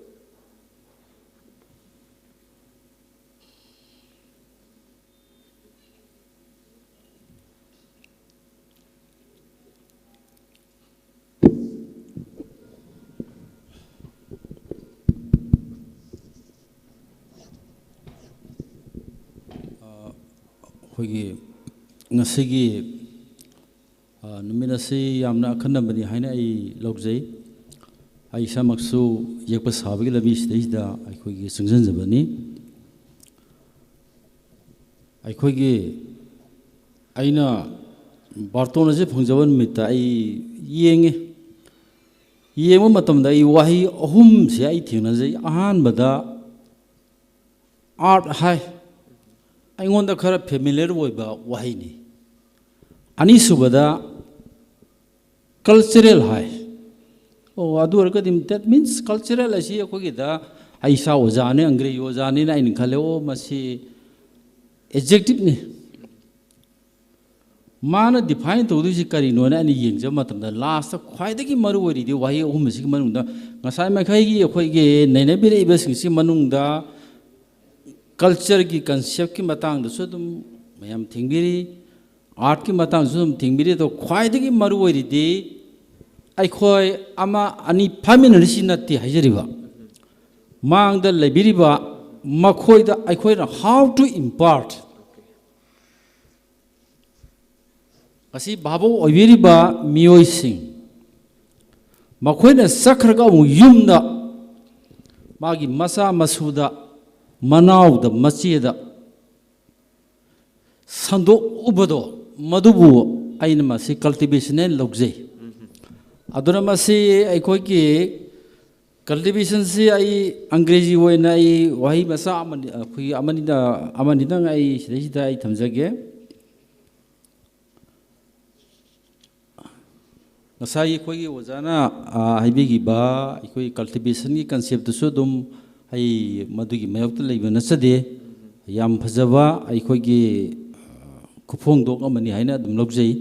ꯑꯩꯈꯣꯏꯒꯤ ꯉꯁꯤꯒꯤ, ꯑ, ꯅꯨꯃꯤꯠ ꯑꯁꯤ ꯌꯥꯝꯅ ꯑꯈꯟꯅꯕꯅꯤ ꯍꯥꯏꯅ ꯑꯩ ꯂꯧꯖꯩ꯫ ꯑꯩ ꯏꯁꯥꯃꯛꯁꯨ ꯌꯦꯛꯄ ꯁꯥꯕꯒꯤ ꯂꯝꯕꯤꯁꯤꯗꯩꯁꯤꯗ ꯑꯩꯈꯣꯏꯒꯤ ꯆꯪꯁꯤꯟꯖꯕꯅꯤ꯫ ꯑꯩꯈꯣꯏꯒꯤ, ꯑꯩꯅ ꯕꯥꯔꯇꯣꯟ ꯑꯁꯤ ꯐꯪꯖꯕ ꯅꯨꯃꯤꯠꯇ ꯑꯩ ꯌꯦꯡꯉꯤ꯫ ꯌꯦꯡꯕ ꯃꯇꯝꯗ ꯑꯩ ꯋꯥꯍꯩ ꯑꯍꯨꯝꯁꯦ ꯑꯩ ꯊꯦꯡꯅꯖꯩ꯫ ꯑꯍꯥꯟꯕꯗ ꯑꯥꯔꯠ ꯍꯥꯏ, ꯑꯩꯉꯣꯟꯗ ꯈꯔ ꯐꯦꯃꯤꯂꯤꯌꯔ ꯑꯣꯏꯕ ꯋꯥꯍꯩꯅꯤ꯫ ꯑꯅꯤꯁꯨꯕꯗ ꯀꯜꯆꯔꯦꯜ ꯍꯥꯏ꯫ ꯑꯣ, ꯑꯗꯨ ꯑꯣꯏꯔꯒꯗꯤ that means ꯀꯜꯆꯔꯦꯜ ꯑꯁꯤ ꯑꯩꯈꯣꯏꯒꯤꯗ, ꯑꯩ ꯏꯁꯥ ꯑꯣꯖꯥꯅꯤ, ꯑꯪꯒ꯭ꯔꯦꯖꯤ ꯑꯣꯖꯥꯅꯤꯅ ꯑꯩꯅ ꯈꯜꯂꯦ, ꯑꯣ, ꯃꯁꯤ ꯑꯦꯗꯖꯦꯛꯇꯤꯞꯅꯤ꯫ ꯃꯥꯅ ꯗꯤꯐꯥꯏꯟ ꯇꯧꯗꯣꯏꯁꯤ ꯀꯔꯤꯅꯣꯅ ꯑꯩꯅ ꯌꯦꯡꯖꯕ ꯃꯇꯝꯗ, ꯂꯥꯁꯇ ꯈ꯭ꯋꯥꯏꯗꯒꯤ ꯃꯔꯨ ꯑꯣꯏꯔꯤꯗꯤ ꯋꯥꯍꯩ ꯑꯍꯨꯝ ꯑꯁꯤꯒꯤ ꯃꯅꯨꯡꯗ ꯉꯁꯥꯏ ꯃꯈꯩꯒꯤ ꯑꯩꯈꯣꯏꯒꯤ ꯅꯩꯅꯕꯤꯔꯛꯏꯕꯁꯤꯡꯁꯤ ꯃꯅꯨꯡꯗ ꯀꯜꯆꯔꯒꯤ ꯀꯟꯁꯦꯞꯀꯤ ꯃꯇꯥꯡꯗꯁꯨ ꯑꯗꯨꯝ ꯃꯌꯥꯝ ꯊꯦꯡꯕꯤꯔꯤ, ꯑꯥꯔꯠꯀꯤ ꯃꯇꯥꯡꯗꯁꯨ ꯑꯗꯨꯝ ꯊꯦꯡꯕꯤꯔꯤ꯫ ꯑꯗꯣ ꯈ꯭ꯋꯥꯏꯗꯒꯤ ꯃꯔꯨ ꯑꯣꯏꯔꯤꯗꯤ ꯑꯩꯈꯣꯏ ꯑꯃ ꯑꯅꯤ ꯐꯥꯃꯤꯟꯅꯔꯤꯁꯤ ꯅꯠꯇꯦ ꯍꯥꯏꯖꯔꯤꯕ, ꯃꯥꯡꯗ ꯂꯩꯕꯤꯔꯤꯕ ꯃꯈꯣꯏꯗ ꯑꯩꯈꯣꯏꯅ how to impart, ꯉꯁꯤ ꯚꯥꯕꯣꯛ ꯑꯣꯏꯕꯤꯔꯤꯕ ꯃꯤꯑꯣꯏꯁꯤꯡ, ꯃꯈꯣꯏꯅ ꯆꯠꯈ꯭ꯔꯒ ꯑꯃꯨꯛ ꯌꯨꯝꯗ ꯃꯥꯒꯤ ꯃꯆꯥ ꯃꯁꯨꯗ, ꯃꯅꯥꯎꯗ, ꯃꯆꯦꯗ ꯁꯟꯗꯣꯛꯎꯕꯗꯣ, ꯃꯗꯨꯕꯨ ꯑꯩꯅ ꯃꯁꯤ ꯀꯜꯇꯤꯚꯦꯁꯟ ꯍꯥꯏꯅ ꯂꯧꯖꯩ꯫ ꯑꯗꯨꯅ ꯃꯁꯤ ꯑꯩꯈꯣꯏꯒꯤ ꯀꯜꯇꯤꯚꯦꯁꯟꯁꯤ ꯑꯩ ꯑꯪꯒ꯭ꯔꯦꯖꯤ ꯑꯣꯏꯅ ꯑꯩ ꯋꯥꯍꯩ ꯃꯆꯥ ꯑꯃꯅꯤ, ꯑꯩꯈꯣꯏꯒꯤ ꯑꯃꯅꯤꯗ, ꯑꯃꯅꯤꯗꯪ ꯑꯩ ꯁꯤꯗꯩꯁꯤꯗ ꯑꯩ ꯊꯝꯖꯒꯦ꯫ ꯉꯁꯥꯏ ꯑꯩꯈꯣꯏꯒꯤ ꯑꯣꯖꯥꯅ, ꯑ, ꯍꯥꯏꯕꯤꯈꯤꯕ ꯑꯩꯈꯣꯏ ꯀꯜꯇꯤꯚꯦꯁꯟꯒꯤ ꯀꯟꯁꯦꯞꯇꯨꯁꯨ ꯑꯗꯨꯝ ꯑꯩ ꯃꯗꯨꯒꯤ ꯃꯥꯌꯣꯛꯇ ꯂꯩꯕ ꯅꯠꯆꯗꯦ꯫ ꯌꯥꯝ ꯐꯖꯕ ꯑꯩꯈꯣꯏꯒꯤ, ꯑ, ꯈꯨꯐꯣꯡꯗꯣꯛ ꯑꯃꯅꯤ ꯍꯥꯏꯅ ꯑꯗꯨꯝ ꯂꯧꯖꯩ꯫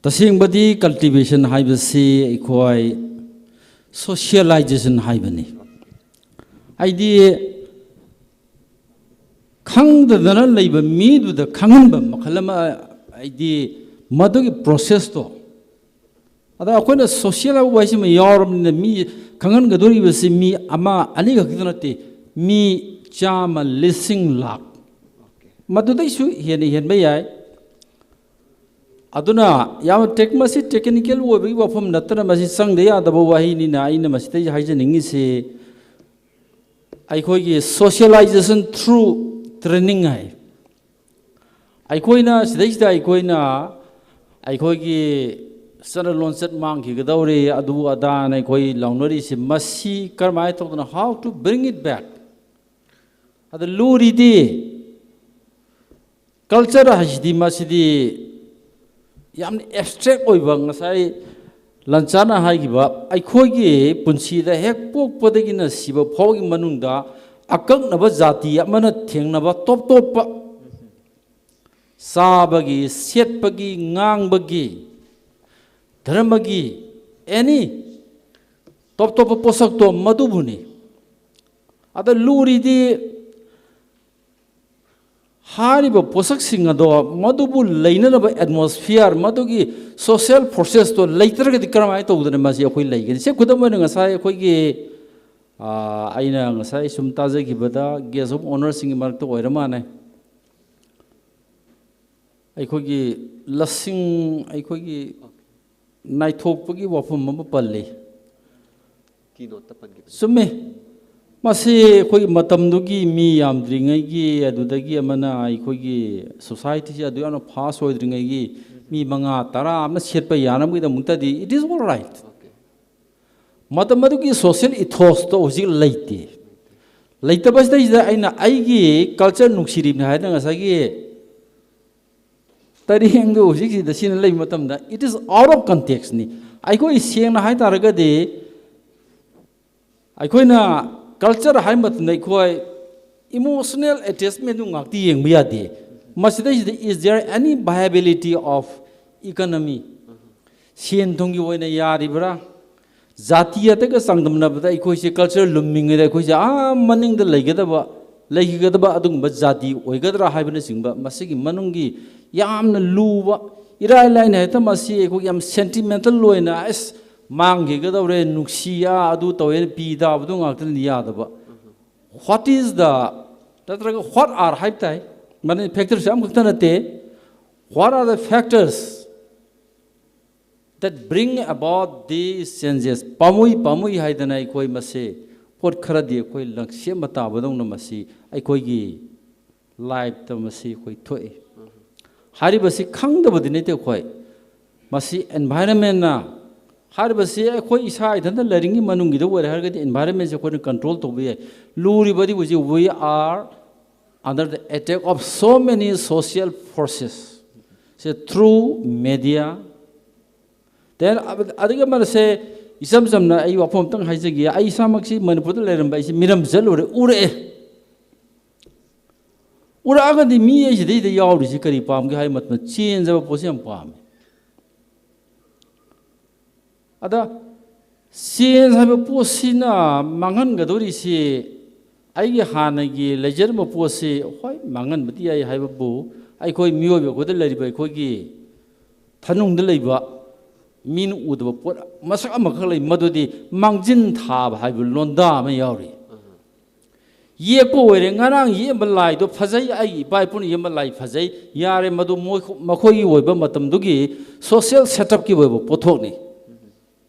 ꯇꯁꯦꯡꯕꯗꯤ ꯀꯜꯇꯤꯚꯦꯁꯟ ꯍꯥꯏꯕꯁꯤ ꯑꯩꯈꯣꯏ ꯁꯣꯁꯤꯌꯦꯂꯥꯏꯖꯦꯁꯟ ꯍꯥꯏꯕꯅꯤ꯫ ꯍꯥꯏꯗꯤ ꯈꯪꯗꯗꯅ ꯂꯩꯕ ꯃꯤꯗꯨꯗ ꯈꯪꯍꯟꯕ ꯃꯈꯜ ꯑꯃ, ꯍꯥꯏꯗꯤ ꯃꯗꯨꯒꯤ ꯄ꯭ꯔꯣꯁꯦꯁꯇꯣ꯫ ꯑꯗ ꯑꯩꯈꯣꯏꯅ ꯁꯣꯁꯤꯌꯦꯜ ꯍꯥꯏꯕ ꯋꯥꯍꯩꯁꯤꯃ ꯌꯥꯎꯔꯕꯅꯤꯅ ꯃꯤ ꯈꯪꯍꯟꯒꯗꯧꯔꯤꯕꯁꯤ ꯃꯤ ꯑꯃ ꯑꯅꯤꯈꯛꯇ ꯅꯠꯇꯦ, ꯃꯤ ꯆꯥꯝꯃ, ꯂꯤꯁꯤꯡ, ꯂꯥꯛ, ꯃꯗꯨꯗꯩꯁꯨ ꯍꯦꯟꯅ ꯍꯦꯟꯕ ꯌꯥꯏ꯫ ꯑꯗꯨꯅ ꯌꯥꯝꯅ ꯇꯦꯛ-, ꯃꯁꯤ ꯇꯦꯛꯅꯤꯀꯦꯜ ꯑꯣꯏꯕꯒꯤ ꯋꯥꯐꯝ ꯅꯠꯇꯅ ꯃꯁꯤ ꯆꯪꯗ ꯌꯥꯗꯕ ꯋꯥꯍꯩꯅꯤꯅ ꯑꯩꯅ ꯃꯁꯤꯗꯩ ꯍꯥꯏꯖꯅꯤꯡꯉꯤꯁꯤ ꯑꯩꯈꯣꯏꯒꯤ socialization through training ꯍꯥꯏ꯫ ꯑꯩꯈꯣꯏꯅ ꯁꯤꯗꯩꯁꯤꯗ ꯑꯩꯈꯣꯏꯅ ꯑꯩꯈꯣꯏꯒꯤ ꯆꯠꯅ ꯂꯣꯟꯆꯠ ꯃꯥꯡꯈꯤꯒꯗꯧꯔꯦ, ꯑꯗꯨ ꯑꯗꯥꯅ ꯑꯩꯈꯣꯏ ꯂꯥꯎꯅꯔꯤꯁꯦ, ꯃꯁꯤ ꯀꯔꯝꯍꯥꯏꯅ ꯇꯧꯗꯅ, how to bring it back? ꯑꯗ ꯂꯨꯔꯤꯗꯤ ꯀꯜꯆꯔ ꯍꯥꯏꯁꯤꯗꯤ ꯃꯁꯤꯗꯤ ꯌꯥꯝꯅ ꯑꯦꯕꯁꯇ꯭ꯔꯦꯛ ꯑꯣꯏꯕ, ꯉꯁꯥꯏ ꯂꯟꯆꯥꯅ ꯍꯥꯏꯈꯤꯕ, ꯑꯩꯈꯣꯏꯒꯤ ꯄꯨꯟꯁꯤꯗ ꯍꯦꯛ ꯄꯣꯛꯄꯗꯒꯤꯅ ꯁꯤꯕ ꯐꯥꯎꯒꯤ ꯃꯅꯨꯡꯗ ꯑꯀꯛꯅꯕ ꯖꯥꯇꯤ ꯑꯃꯅ ꯊꯦꯡꯅꯕ ꯇꯣꯞ ꯇꯣꯞꯄ ꯆꯥꯕꯒꯤ, ꯁꯦꯠꯄꯒꯤ, ꯉꯥꯡꯕꯒꯤ, ꯙꯔꯃꯒꯤ, ꯑꯦꯅꯤ ꯇꯣꯞ ꯇꯣꯞꯄ ꯄꯣꯠꯁꯛꯇꯣ ꯃꯗꯨꯕꯨꯅꯤ꯫ ꯑꯗ ꯂꯨꯔꯤꯗꯤ ꯍꯥꯏꯔꯤꯕ ꯄꯣꯠꯁꯛꯁꯤꯡ ꯑꯗꯣ ꯃꯗꯨꯕꯨ ꯂꯩꯅꯅꯕ ꯑꯦꯠꯃꯣꯁꯐꯤꯌꯔ, ꯃꯗꯨꯒꯤ ꯁꯣꯁꯤꯌꯦꯜ ꯐꯣꯔꯁꯦꯁꯇꯣ ꯂꯩꯇ꯭ꯔꯒꯗꯤ ꯀꯔꯝꯍꯥꯏꯅ ꯇꯧꯗꯅ ꯃꯁꯤ ꯑꯩꯈꯣꯏ ꯂꯩꯒꯅꯤ? ꯁꯦ, ꯈꯨꯗꯝ ꯑꯣꯏꯅ ꯉꯁꯥꯏ ꯑꯩꯈꯣꯏꯒꯤ, ꯑꯥ, ꯑꯩꯅ ꯉꯁꯥꯏ ꯁꯨꯝ ꯇꯥꯖꯈꯤꯕꯗ ꯒꯦꯁ ꯑꯣꯐ ꯑꯣꯅꯔꯁꯤꯡꯒꯤ ꯃꯔꯛꯇ ꯑꯣꯏꯔ ꯃꯥꯜꯂꯦ꯫ ꯑꯩꯈꯣꯏꯒꯤ ꯂꯁꯤꯡ, ꯑꯩꯈꯣꯏꯒꯤ ꯅꯥꯏꯊꯣꯛꯄꯒꯤ ꯋꯥꯐꯝ ꯑꯃ ꯄꯜꯂꯤ꯫ Keynote ꯇ ꯄꯟꯈꯤꯕꯅꯤ꯫ ꯆꯨꯝꯃꯦ꯫ ꯃꯁꯤ ꯑꯩꯈꯣꯏꯒꯤ ꯃꯇꯝꯗꯨꯒꯤ ꯃꯤ ꯌꯥꯝꯗ꯭ꯔꯤꯉꯩꯒꯤ, ꯑꯗꯨꯗꯒꯤ ꯑꯃꯅ ꯑꯩꯈꯣꯏꯒꯤ ꯁꯣꯁꯥꯏꯇꯤꯁꯦ ꯑꯗꯨ ꯌꯥꯝꯅ ꯐꯥꯁ ꯑꯣꯏꯗ꯭ꯔꯤꯉꯩꯒꯤ ꯃꯤ ꯃꯉꯥ ꯇꯔꯥ ꯑꯃꯅ ꯁꯦꯠꯄ ꯌꯥꯅꯕꯒꯤꯗꯃꯛꯇꯗꯤ it is all right꯫ Okay. ꯃꯇꯝ ꯑꯗꯨꯒꯤ ꯁꯣꯁꯤꯌꯦꯜ ꯏꯊꯣꯁꯇꯣ ꯍꯧꯖꯤꯛ ꯂꯩꯇꯦ꯫ ꯂꯩꯇꯕꯁꯤꯗꯩꯁꯤꯗ ꯑꯩꯅ ꯑꯩꯒꯤ ꯀꯜꯆꯔ ꯅꯨꯡꯁꯤꯔꯤꯕꯅꯤ ꯍꯥꯏꯗꯅ ꯉꯁꯥꯏꯒꯤ ꯇꯔꯦꯡꯗꯣ ꯍꯧꯖꯤꯛꯁꯤꯗ ꯁꯤꯅ ꯂꯩꯕ ꯃꯇꯝꯗ it is out of context ꯅꯤ꯫ ꯑꯩꯈꯣꯏ ꯁꯦꯡꯅ ꯍꯥꯏ ꯇꯥꯔꯒꯗꯤ ꯑꯩꯈꯣꯏꯅ ꯀꯜꯆꯔ ꯍꯥꯏꯕ ꯃꯇꯝꯗ ꯑꯩꯈꯣꯏ ꯏꯃꯣꯁꯅꯦꯜ ꯑꯦꯇꯦꯆꯃꯦꯟꯗꯨ ꯉꯥꯛꯇꯤ ꯌꯦꯡꯕ ꯌꯥꯗꯦ꯫ ꯃꯁꯤꯗꯩꯁꯤꯗ is there any viability of economy? ꯁꯦꯟ ꯊꯨꯝꯒꯤ ꯑꯣꯏꯅ ꯌꯥꯔꯤꯕ꯭ꯔꯥ? ꯖꯥꯇꯤ ꯑꯇꯩꯒ ꯆꯥꯡꯗꯝꯅꯕꯗ ꯑꯩꯈꯣꯏꯁꯦ ꯀꯜꯆꯔ ꯂꯨꯝꯃꯤꯉꯩꯗ ꯑꯩꯈꯣꯏꯁꯦ ꯑꯥ ꯃꯅꯤꯡꯗ ꯂꯩꯒꯗꯕ, ꯂꯩꯈꯤꯒꯗꯕ ꯑꯗꯨꯒꯨꯝꯕ ꯖꯥꯇꯤ ꯑꯣꯏꯒꯗ꯭ꯔꯥ ꯍꯥꯏꯕꯅꯆꯤꯡꯕ ꯃꯁꯤꯒꯤ ꯃꯅꯨꯡꯒꯤ ꯌꯥꯝꯅ ꯂꯨꯕ, ꯏꯔꯥꯏ ꯂꯥꯏꯅ ꯍꯦꯛꯇ ꯃꯁꯤ ꯑꯩꯈꯣꯏꯒꯤ ꯌꯥꯝ ꯁꯦꯟꯇꯤꯃꯦꯟꯇꯜ ꯑꯣꯏꯅ ꯑꯁ ꯃꯥꯡꯈꯤꯒꯗꯧꯔꯦ, ꯅꯨꯡꯁꯤ, ꯑꯥ ꯑꯗꯨ ꯇꯧꯋꯦꯅ ꯄꯤ ꯇꯥꯕꯗꯨ ꯉꯥꯛꯇꯅꯗꯤ ꯌꯥꯗꯕ꯫ What is the, ꯅꯠꯇ꯭ꯔꯒ what are ꯍꯥꯏꯕ ꯇꯥꯏ, ꯃꯅꯤ ꯐꯦꯛꯇꯔꯁꯨ ꯑꯃꯈꯛꯇ ꯅꯠꯇꯦ꯫ What are the factors that bring about these changes? ꯄꯥꯝꯃꯨꯏ ꯄꯥꯝꯃꯨꯏ ꯍꯥꯏꯗꯅ ꯑꯩꯈꯣꯏ ꯃꯁꯤ ꯄꯣꯠ ꯈꯔꯗꯤ ꯑꯩꯈꯣꯏ ꯂꯪꯁꯦꯝꯕ ꯇꯥꯕꯗꯧꯅ ꯃꯁꯤ ꯑꯩꯈꯣꯏꯒꯤ ꯂꯥꯏꯐꯇ ꯃꯁꯤ ꯑꯩꯈꯣꯏ ꯊꯣꯛꯏ꯫ ꯍꯥꯏꯔꯤꯕꯁꯤ ꯈꯪꯗꯕꯗꯤ ꯅꯠꯇꯦ ꯑꯩꯈꯣꯏ꯫ ꯃꯁꯤ ꯑꯦꯟꯚꯥꯏꯔꯟꯃꯦꯟꯅ, ꯍꯥꯏꯔꯤꯕꯁꯤ ꯑꯩꯈꯣꯏ ꯏꯁꯥ ꯏꯊꯟꯇ ꯂꯩꯔꯤꯉꯩ ꯃꯅꯨꯡꯒꯤꯗ ꯑꯣꯏꯔꯦ ꯍꯥꯏꯔꯒꯗꯤ ꯑꯦꯟꯚꯥꯏꯔꯟꯃꯦꯟꯁꯦ ꯑꯩꯈꯣꯏꯅ ꯀꯟꯇ꯭ꯔꯣꯜ ꯇꯧꯕ ꯌꯥꯏ꯫ ꯂꯨꯔꯤꯕꯗꯤ ꯍꯧꯖꯤꯛ we are under the attack of so many social forces, say, through media, then ꯑꯗꯒꯤ ꯑꯃꯅꯁꯦ, ꯏꯆꯝ ꯆꯝꯅ ꯑꯩ ꯋꯥꯐꯝ ꯑꯝꯇꯪ ꯍꯥꯏꯖꯒꯦ꯫ ꯑꯩ ꯏꯁꯥꯃꯛꯁꯤ ꯃꯅꯤꯄꯨꯔꯗ ꯂꯩꯔꯝꯕ ꯑꯩꯁꯤ ꯃꯤꯔꯝ ꯆꯠꯂꯨꯔꯦ, ꯎꯔꯛꯑꯦ꯫ ꯎꯔꯛꯑꯒꯗꯤ ꯃꯤ ꯑꯩꯁꯤꯗꯩꯗ ꯌꯥꯎꯔꯤꯁꯤ ꯀꯔꯤ ꯄꯥꯝꯒꯦ ꯍꯥꯏꯕ ꯃꯇꯝꯗ, ꯆꯦꯟꯖ ꯍꯥꯏꯕ ꯄꯣꯠꯁꯤ ꯌꯥꯝ ꯄꯥꯝꯃꯤ꯫ ꯑꯗ ꯆꯦꯟꯖ ꯍꯥꯏꯕ ꯄꯣꯠꯁꯤꯅ ꯃꯥꯡꯍꯟꯒꯗꯧꯔꯤꯁꯤ, ꯑꯩꯒꯤ ꯍꯥꯟꯅꯒꯤ ꯂꯩꯖꯔꯝꯕ ꯄꯣꯠꯁꯤ, ꯍꯣꯏ, ꯃꯥꯡꯍꯟꯕꯗꯤ ꯌꯥꯏ ꯍꯥꯏꯕꯕꯨ, ꯑꯩꯈꯣꯏ ꯃꯤꯑꯣꯏꯕ ꯑꯩꯈꯣꯏꯗ ꯂꯩꯔꯤꯕ ꯑꯩꯈꯣꯏꯒꯤ ꯊꯅꯨꯡꯗ ꯂꯩꯕ ꯃꯤꯅ ꯎꯗꯕ ꯄꯣꯠ ꯃꯁꯛ ꯑꯃꯈꯛ ꯂꯩ, ꯃꯗꯨꯗꯤ ꯃꯥꯡꯖꯤꯟ ꯊꯥꯕ ꯍꯥꯏꯕ ꯂꯣꯟꯗꯥ ꯑꯃ ꯌꯥꯎꯔꯤ꯫ ꯌꯦꯛꯄ ꯑꯣꯏꯔꯦ, ꯉꯔꯥꯡ ꯌꯦꯛꯑꯝꯕ ꯂꯥꯏꯗꯣ ꯐꯖꯩ, ꯑꯩꯒꯤ ꯏꯄꯥ ꯏꯄꯨꯅ ꯌꯦꯛꯑꯝꯕ ꯂꯥꯏ ꯐꯖꯩ, ꯌꯥꯔꯦ, ꯃꯗꯨ ꯃꯣꯏ, ꯃꯈꯣꯏꯒꯤ ꯑꯣꯏꯕ ꯃꯇꯝꯗꯨꯒꯤ ꯁꯣꯁꯤꯌꯦꯜ ꯁꯦꯠꯑꯞꯀꯤ ꯑꯣꯏꯕ ꯄꯣꯠꯊꯣꯛꯅꯤ꯫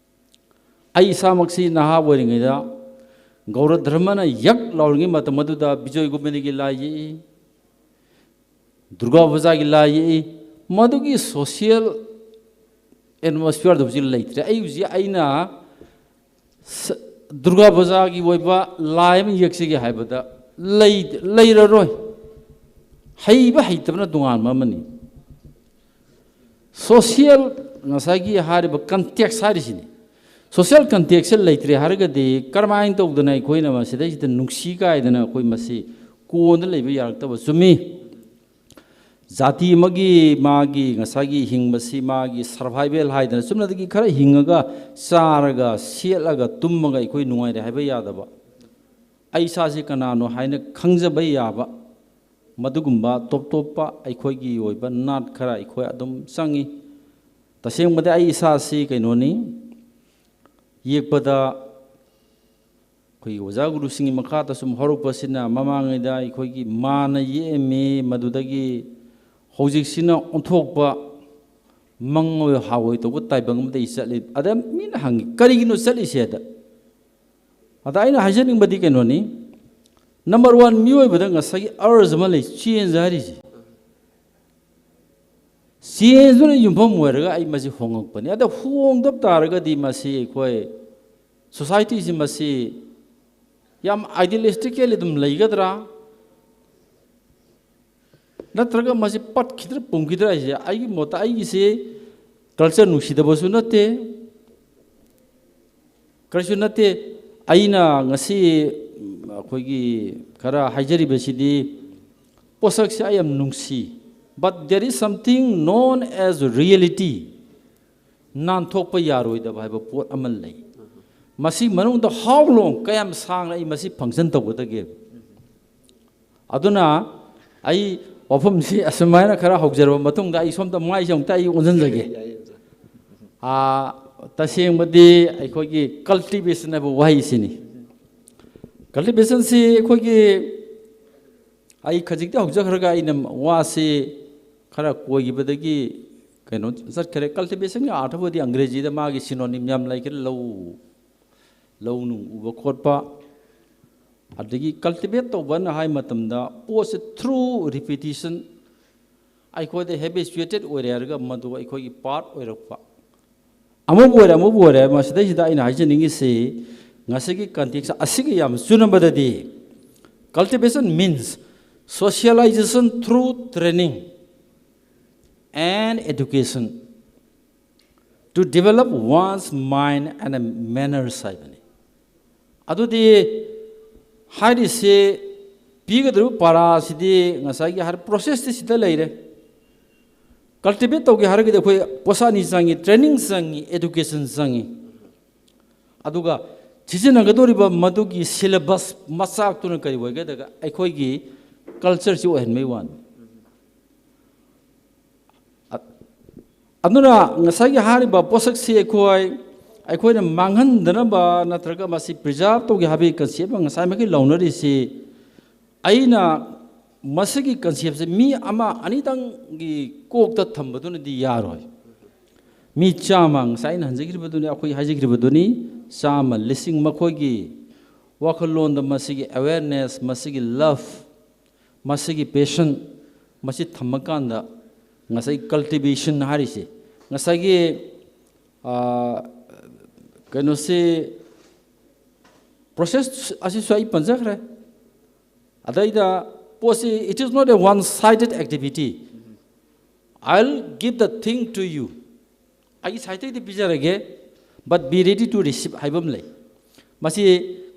ꯑꯩ ꯏꯁꯥꯃꯛꯁꯤ ꯅꯍꯥ ꯑꯣꯏꯔꯤꯉꯩꯗ ꯒꯧꯔ ꯙꯔꯃꯅ ꯌꯛ ꯂꯥꯎꯔꯤꯉꯩ ꯃꯇꯝ ꯑꯗꯨꯗ ꯕꯤꯖꯣꯏ ꯒꯣꯕꯤꯟꯗꯒꯤ ꯂꯥꯏ ꯌꯦꯛꯏ, ꯗꯨꯔꯒꯥ ꯄꯨꯖꯥꯒꯤ ꯂꯥꯏ ꯌꯦꯛꯏ꯫ ꯃꯗꯨꯒꯤ ꯁꯣꯁꯤꯌꯦꯜ ꯑꯦꯠꯃꯣꯁꯐꯤꯌꯔꯗꯣ ꯍꯧꯖꯤꯛ ꯂꯩꯇ꯭ꯔꯦ꯫ ꯑꯩ ꯍꯧꯖꯤꯛ ꯑꯩꯅ ꯁ-, ꯗꯨꯔꯒꯥ ꯄꯨꯖꯥꯒꯤ ꯑꯣꯏꯕ ꯂꯥꯏ ꯑꯃ ꯌꯦꯛꯆꯒꯦ ꯍꯥꯏꯕꯗ ꯂꯩ-, ꯂꯩꯔꯔꯣꯏ꯫ ꯍꯩꯕ ꯍꯩꯇꯕꯅ ꯇꯣꯉꯥꯟꯕ ꯑꯃꯅꯤ꯫ ꯁꯣꯁꯤꯌꯦꯜ, ꯉꯁꯥꯏꯒꯤ ꯍꯥꯏꯔꯤꯕ ꯀꯟꯇꯦꯛꯁ ꯍꯥꯏꯔꯤꯁꯤꯅꯤ꯫ ꯁꯣꯁꯤꯌꯦꯜ ꯀꯟꯇꯦꯛꯁꯁꯦ ꯂꯩꯇ꯭ꯔꯦ ꯍꯥꯏꯔꯒꯗꯤ ꯀꯔꯝꯍꯥꯏꯅ ꯇꯧꯗꯅ ꯑꯩꯈꯣꯏꯅ ꯃꯁꯤꯗꯩꯁꯤꯗ ꯅꯨꯡꯁꯤ ꯀꯥꯏꯗꯅ ꯑꯩꯈꯣꯏ ꯃꯁꯤ ꯀꯣꯟꯗ ꯂꯩꯕ ꯌꯥꯔꯛꯇꯕ? ꯆꯨꯝꯃꯤ꯫ ꯖꯥꯇꯤ ꯑꯃꯒꯤ ꯃꯥꯒꯤ ꯉꯁꯥꯏꯒꯤ ꯍꯤꯡꯕꯁꯤ ꯃꯥꯒꯤ ꯁꯔꯚꯥꯏꯚꯦꯜ ꯍꯥꯏꯗꯅ ꯆꯨꯝꯅꯗꯒꯤ ꯈꯔ ꯍꯤꯡꯉꯒ ꯆꯥꯔꯒ ꯁꯦꯠꯂꯒ ꯇꯨꯝꯃꯒ ꯑꯩꯈꯣꯏ ꯅꯨꯡꯉꯥꯏꯔꯦ ꯍꯥꯏꯕ ꯌꯥꯗꯕ, ꯑꯩ ꯏꯁꯥꯁꯤ ꯀꯅꯥꯅꯣ ꯍꯥꯏꯅ ꯈꯪꯖꯕ ꯌꯥꯕ ꯃꯗꯨꯒꯨꯝꯕ ꯇꯣꯞ ꯇꯣꯞꯄ ꯑꯩꯈꯣꯏꯒꯤ ꯑꯣꯏꯕ ꯅꯥꯠ ꯈꯔ ꯑꯩꯈꯣꯏ ꯑꯗꯨꯝ ꯆꯪꯉꯤ꯫ ꯇꯁꯦꯡꯕꯗꯤ ꯑꯩ ꯏꯁꯥꯁꯤ ꯀꯩꯅꯣꯅꯤ, ꯌꯦꯛꯄꯗ ꯑꯩꯈꯣꯏꯒꯤ ꯑꯣꯖꯥ ꯒꯨꯔꯨꯁꯤꯡꯒꯤ ꯃꯈꯥꯗ ꯁꯨꯝ ꯍꯧꯔꯛꯄꯁꯤꯅ ꯃꯃꯥꯡꯉꯩꯗ ꯑꯩꯈꯣꯏꯒꯤ ꯃꯥꯅ ꯌꯦꯛꯑꯝꯃꯤ, ꯃꯗꯨꯗꯒꯤ ꯍꯧꯖꯤꯛꯁꯤꯅ ꯑꯣꯟꯊꯣꯛꯄ ꯃꯪ ꯑꯣꯏ ꯍꯥꯎ ꯑꯣꯏ ꯇꯧꯕ ꯇꯥꯏꯕꯪ ꯑꯃꯗ ꯑꯩ ꯆꯠꯂꯤ꯫ ꯑꯗ ꯃꯤꯅ ꯍꯪꯉꯤ, "ꯀꯔꯤꯒꯤꯅꯣ ꯆꯠꯂꯤꯁꯦ?" ꯑꯗ, ꯑꯗ ꯑꯩꯅ ꯍꯥꯏꯖꯅꯤꯡꯕꯗꯤ ꯀꯩꯅꯣꯅꯤ, ꯅꯝꯕꯔ ꯋꯥꯟ, ꯃꯤꯑꯣꯏꯕꯗ ꯉꯁꯥꯏꯒꯤ ꯑꯔꯖ ꯑꯃ ꯂꯩ, ꯆꯦꯟꯖ ꯍꯥꯏꯔꯤꯁꯦ꯫ ꯆꯦꯟꯖꯗꯨꯅ ꯌꯨꯝꯐꯝ ꯑꯣꯏꯔꯒ ꯑꯩ ꯃꯁꯤ ꯍꯣꯡꯉꯛꯄꯅꯤ꯫ ꯑꯗ ꯍꯣꯡꯗꯕ ꯇꯥꯔꯒꯗꯤ ꯃꯁꯤ ꯑꯩꯈꯣꯏ ꯁꯣꯁꯥꯏꯇꯤꯁꯤ ꯃꯁꯤ ꯌꯥꯝ ꯑꯥꯏꯗꯤꯌꯦꯂꯤꯁꯇꯤꯀꯦꯜꯂꯤ ꯑꯗꯨꯝ ꯂꯩꯒꯗ꯭ꯔꯥ? ꯅꯠꯇ꯭ꯔꯒ ꯃꯁꯤ ꯄꯠꯈꯤꯗ꯭ꯔꯥ ꯄꯨꯝꯈꯤꯗ꯭ꯔꯥ ꯍꯥꯏꯁꯦ ꯑꯩꯒꯤ ꯃꯣꯠꯇ, ꯑꯩꯒꯤꯁꯤ ꯀꯜꯆꯔ ꯅꯨꯡꯁꯤꯗꯕꯁꯨ ꯅꯠꯇꯦ, ꯀꯔꯤꯁꯨ ꯅꯠꯇꯦ꯫ ꯑꯩꯅ ꯉꯁꯤ ꯑꯩꯈꯣꯏꯒꯤ ꯈꯔ ꯍꯥꯏꯖꯔꯤꯕꯁꯤꯗꯤ ꯄꯣꯠꯁꯛꯁꯦ ꯑꯩ ꯌꯥꯝ ꯅꯨꯡꯁꯤ, but there is something known as reality, ꯅꯥꯟꯊꯣꯛꯄ ꯌꯥꯔꯣꯏꯗꯕ ꯍꯥꯏꯕ ꯄꯣꯠ ꯑꯃ ꯂꯩ꯫ ꯃꯁꯤ ꯃꯅꯨꯡꯗ how long, ꯀꯌꯥꯝ ꯁꯥꯡꯅ ꯑꯩ ꯃꯁꯤ function ꯇꯧꯒꯗꯒꯦ? ꯑꯗꯨꯅ ꯑꯩ ꯋꯥꯐꯝꯁꯤ ꯑꯁꯨꯃꯥꯏꯅ ꯈꯔ ꯍꯧꯖꯔꯕ ꯃꯇꯨꯡꯗ ꯑꯩ ꯁꯣꯝꯗ ꯃꯥꯏꯁꯦ ꯑꯃꯨꯛꯇ ꯑꯩ ꯑꯣꯟꯁꯤꯟꯖꯒꯦ꯫ ꯑꯥ, ꯇꯁꯦꯡꯕꯗꯤ ꯑꯩꯈꯣꯏꯒꯤ cultivation ꯍꯥꯏꯕ ꯋꯥꯍꯩꯁꯤꯅꯤ꯫ Cultivation ꯁꯤ ꯑꯩꯈꯣꯏꯒꯤ, ꯑꯩ ꯈꯖꯤꯛꯇꯤ ꯍꯧꯖꯈ꯭ꯔꯒ ꯑꯩꯅ ꯋꯥꯁꯤ ꯈꯔ ꯀꯣꯏꯈꯤꯕꯗꯒꯤ ꯀꯩꯅꯣ ꯆꯠꯈ꯭ꯔꯦ꯫ Cultivation ꯒꯤ ꯑꯥꯔꯊꯕꯨꯗꯤ ꯑꯪꯒ꯭ꯔꯦꯖꯤꯗ ꯃꯥꯒꯤ synonym ꯌꯥꯝ ꯂꯩꯈ꯭ꯔꯦ, ꯂꯧ, ꯂꯧ ꯅꯨꯡ ꯎꯕ ꯈꯣꯠꯄ꯫ ꯑꯗꯒꯤ cultivate ꯇꯧꯕꯅ ꯍꯥꯏ ꯃꯇꯝꯗ ꯄꯣꯠꯁꯦ through repetition ꯑꯩꯈꯣꯏꯗ habituated ꯑꯣꯏꯔꯦ ꯍꯥꯏꯔꯒ ꯃꯗꯨ ꯑꯩꯈꯣꯏꯒꯤ part ꯑꯣꯏꯔꯛꯄ꯫ ꯑꯃꯕꯨ ꯑꯣꯏꯔꯦ, ꯑꯃꯕꯨ ꯑꯣꯏꯔꯦ, ꯃꯁꯤꯗꯩꯁꯤꯗ ꯑꯩꯅ ꯍꯥꯏꯖꯅꯤꯡꯉꯤꯁꯤ, ꯉꯁꯤꯒꯤ context ꯑꯁꯤꯒ ꯌꯥꯝ ꯆꯨꯅꯕꯗꯗꯤ, cultivation means socialization through training and education to develop one's mind and manners ꯍꯥꯏꯕꯅꯤ꯫ ꯑꯗꯨꯗꯤ ꯍꯥꯏꯔꯤꯁꯤ, ꯄꯤꯒꯗꯧꯔꯤꯕ ꯄꯔꯥꯁꯤꯗꯤ ꯉꯁꯥꯏꯒꯤ ꯍꯥꯏꯔ process ꯇꯤ ꯁꯤꯗ ꯂꯩꯔꯦ꯫ Cultivate ꯇꯧꯒꯦ ꯍꯥꯏꯔꯒꯗꯤ ꯑꯩꯈꯣꯏ ꯄꯣꯠꯁꯛ ꯑꯅꯤ ꯆꯪꯉꯤ, training ꯆꯪꯉꯤ, education ꯆꯪꯉꯤ꯫ ꯑꯗꯨꯒ ꯁꯤꯖꯤꯟꯅꯒꯗꯧꯔꯤꯕ ꯃꯗꯨꯒꯤ syllabus ꯃꯆꯥꯛꯇꯨꯅ ꯀꯔꯤ ꯑꯣꯏꯒꯗꯒ ꯑꯩꯈꯣꯏꯒꯤ culture ꯁꯤ ꯑꯣꯏꯍꯟꯕꯩ ꯋꯥꯅꯤ꯫ ꯑ-, ꯑꯗꯨꯅ ꯉꯁꯥꯏꯒꯤ ꯍꯥꯏꯔꯤꯕ ꯄꯣꯠꯁꯛꯁꯤ ꯑꯩꯈꯣꯏ, ꯑꯩꯈꯣꯏꯅ ꯃꯥꯡꯍꯟꯗꯅꯕ ꯅꯠꯇ꯭ꯔꯒ ꯃꯁꯤ preserve ꯇꯧꯒꯦ ꯍꯥꯏꯕꯒꯤ concept ꯑꯃ ꯉꯁꯥꯏꯃꯛꯀꯤ ꯂꯧꯅꯔꯤꯁꯤ, ꯑꯩꯅ ꯃꯁꯤꯒꯤ concept ꯁꯦ ꯃꯤ ꯑꯃ ꯑꯅꯤꯇꯪꯒꯤ ꯀꯣꯛꯇ ꯊꯝꯕꯗꯨꯅꯗꯤ ꯌꯥꯔꯣꯏ꯫ ꯃꯤ ꯆꯥꯝꯃ, ꯉꯁꯥꯏ ꯑꯩꯅ ꯍꯟꯖꯈ꯭ꯔꯤꯕꯗꯨꯅꯤ, ꯑꯩꯈꯣꯏ ꯍꯥꯏꯖꯈ꯭ꯔꯤꯕꯗꯨꯅꯤ, ꯆꯥꯝꯃ, ꯂꯤꯁꯤꯡ ꯃꯈꯣꯏꯒꯤ ꯋꯥꯈꯜꯂꯣꯟꯗ ꯃꯁꯤꯒꯤ awareness, ꯃꯁꯤꯒꯤ love, ꯃꯁꯤꯒꯤ passion, ꯃꯁꯤ ꯊꯝꯃꯀꯥꯟꯗ ꯉꯁꯥꯏ cultivation ꯍꯥꯏꯔꯤꯁꯦ, ꯉꯁꯥꯏꯒꯤ, ꯑꯥ, ꯀꯩꯅꯣꯁꯤ, process ꯑꯁꯤꯁꯨ ꯑꯩ ꯄꯟꯖꯈ꯭ꯔꯦ꯫ ꯑꯗꯩꯗ ꯄꯣꯠꯁꯤ, it is not a one sided activity, I'll give the thing to you, ꯑꯩꯒꯤ side ꯇꯒꯤꯗꯤ ꯄꯤꯖꯔꯒꯦ, but be ready to receive ꯍꯥꯏꯕ ꯑꯃ ꯂꯩ꯫ ꯃꯁꯤ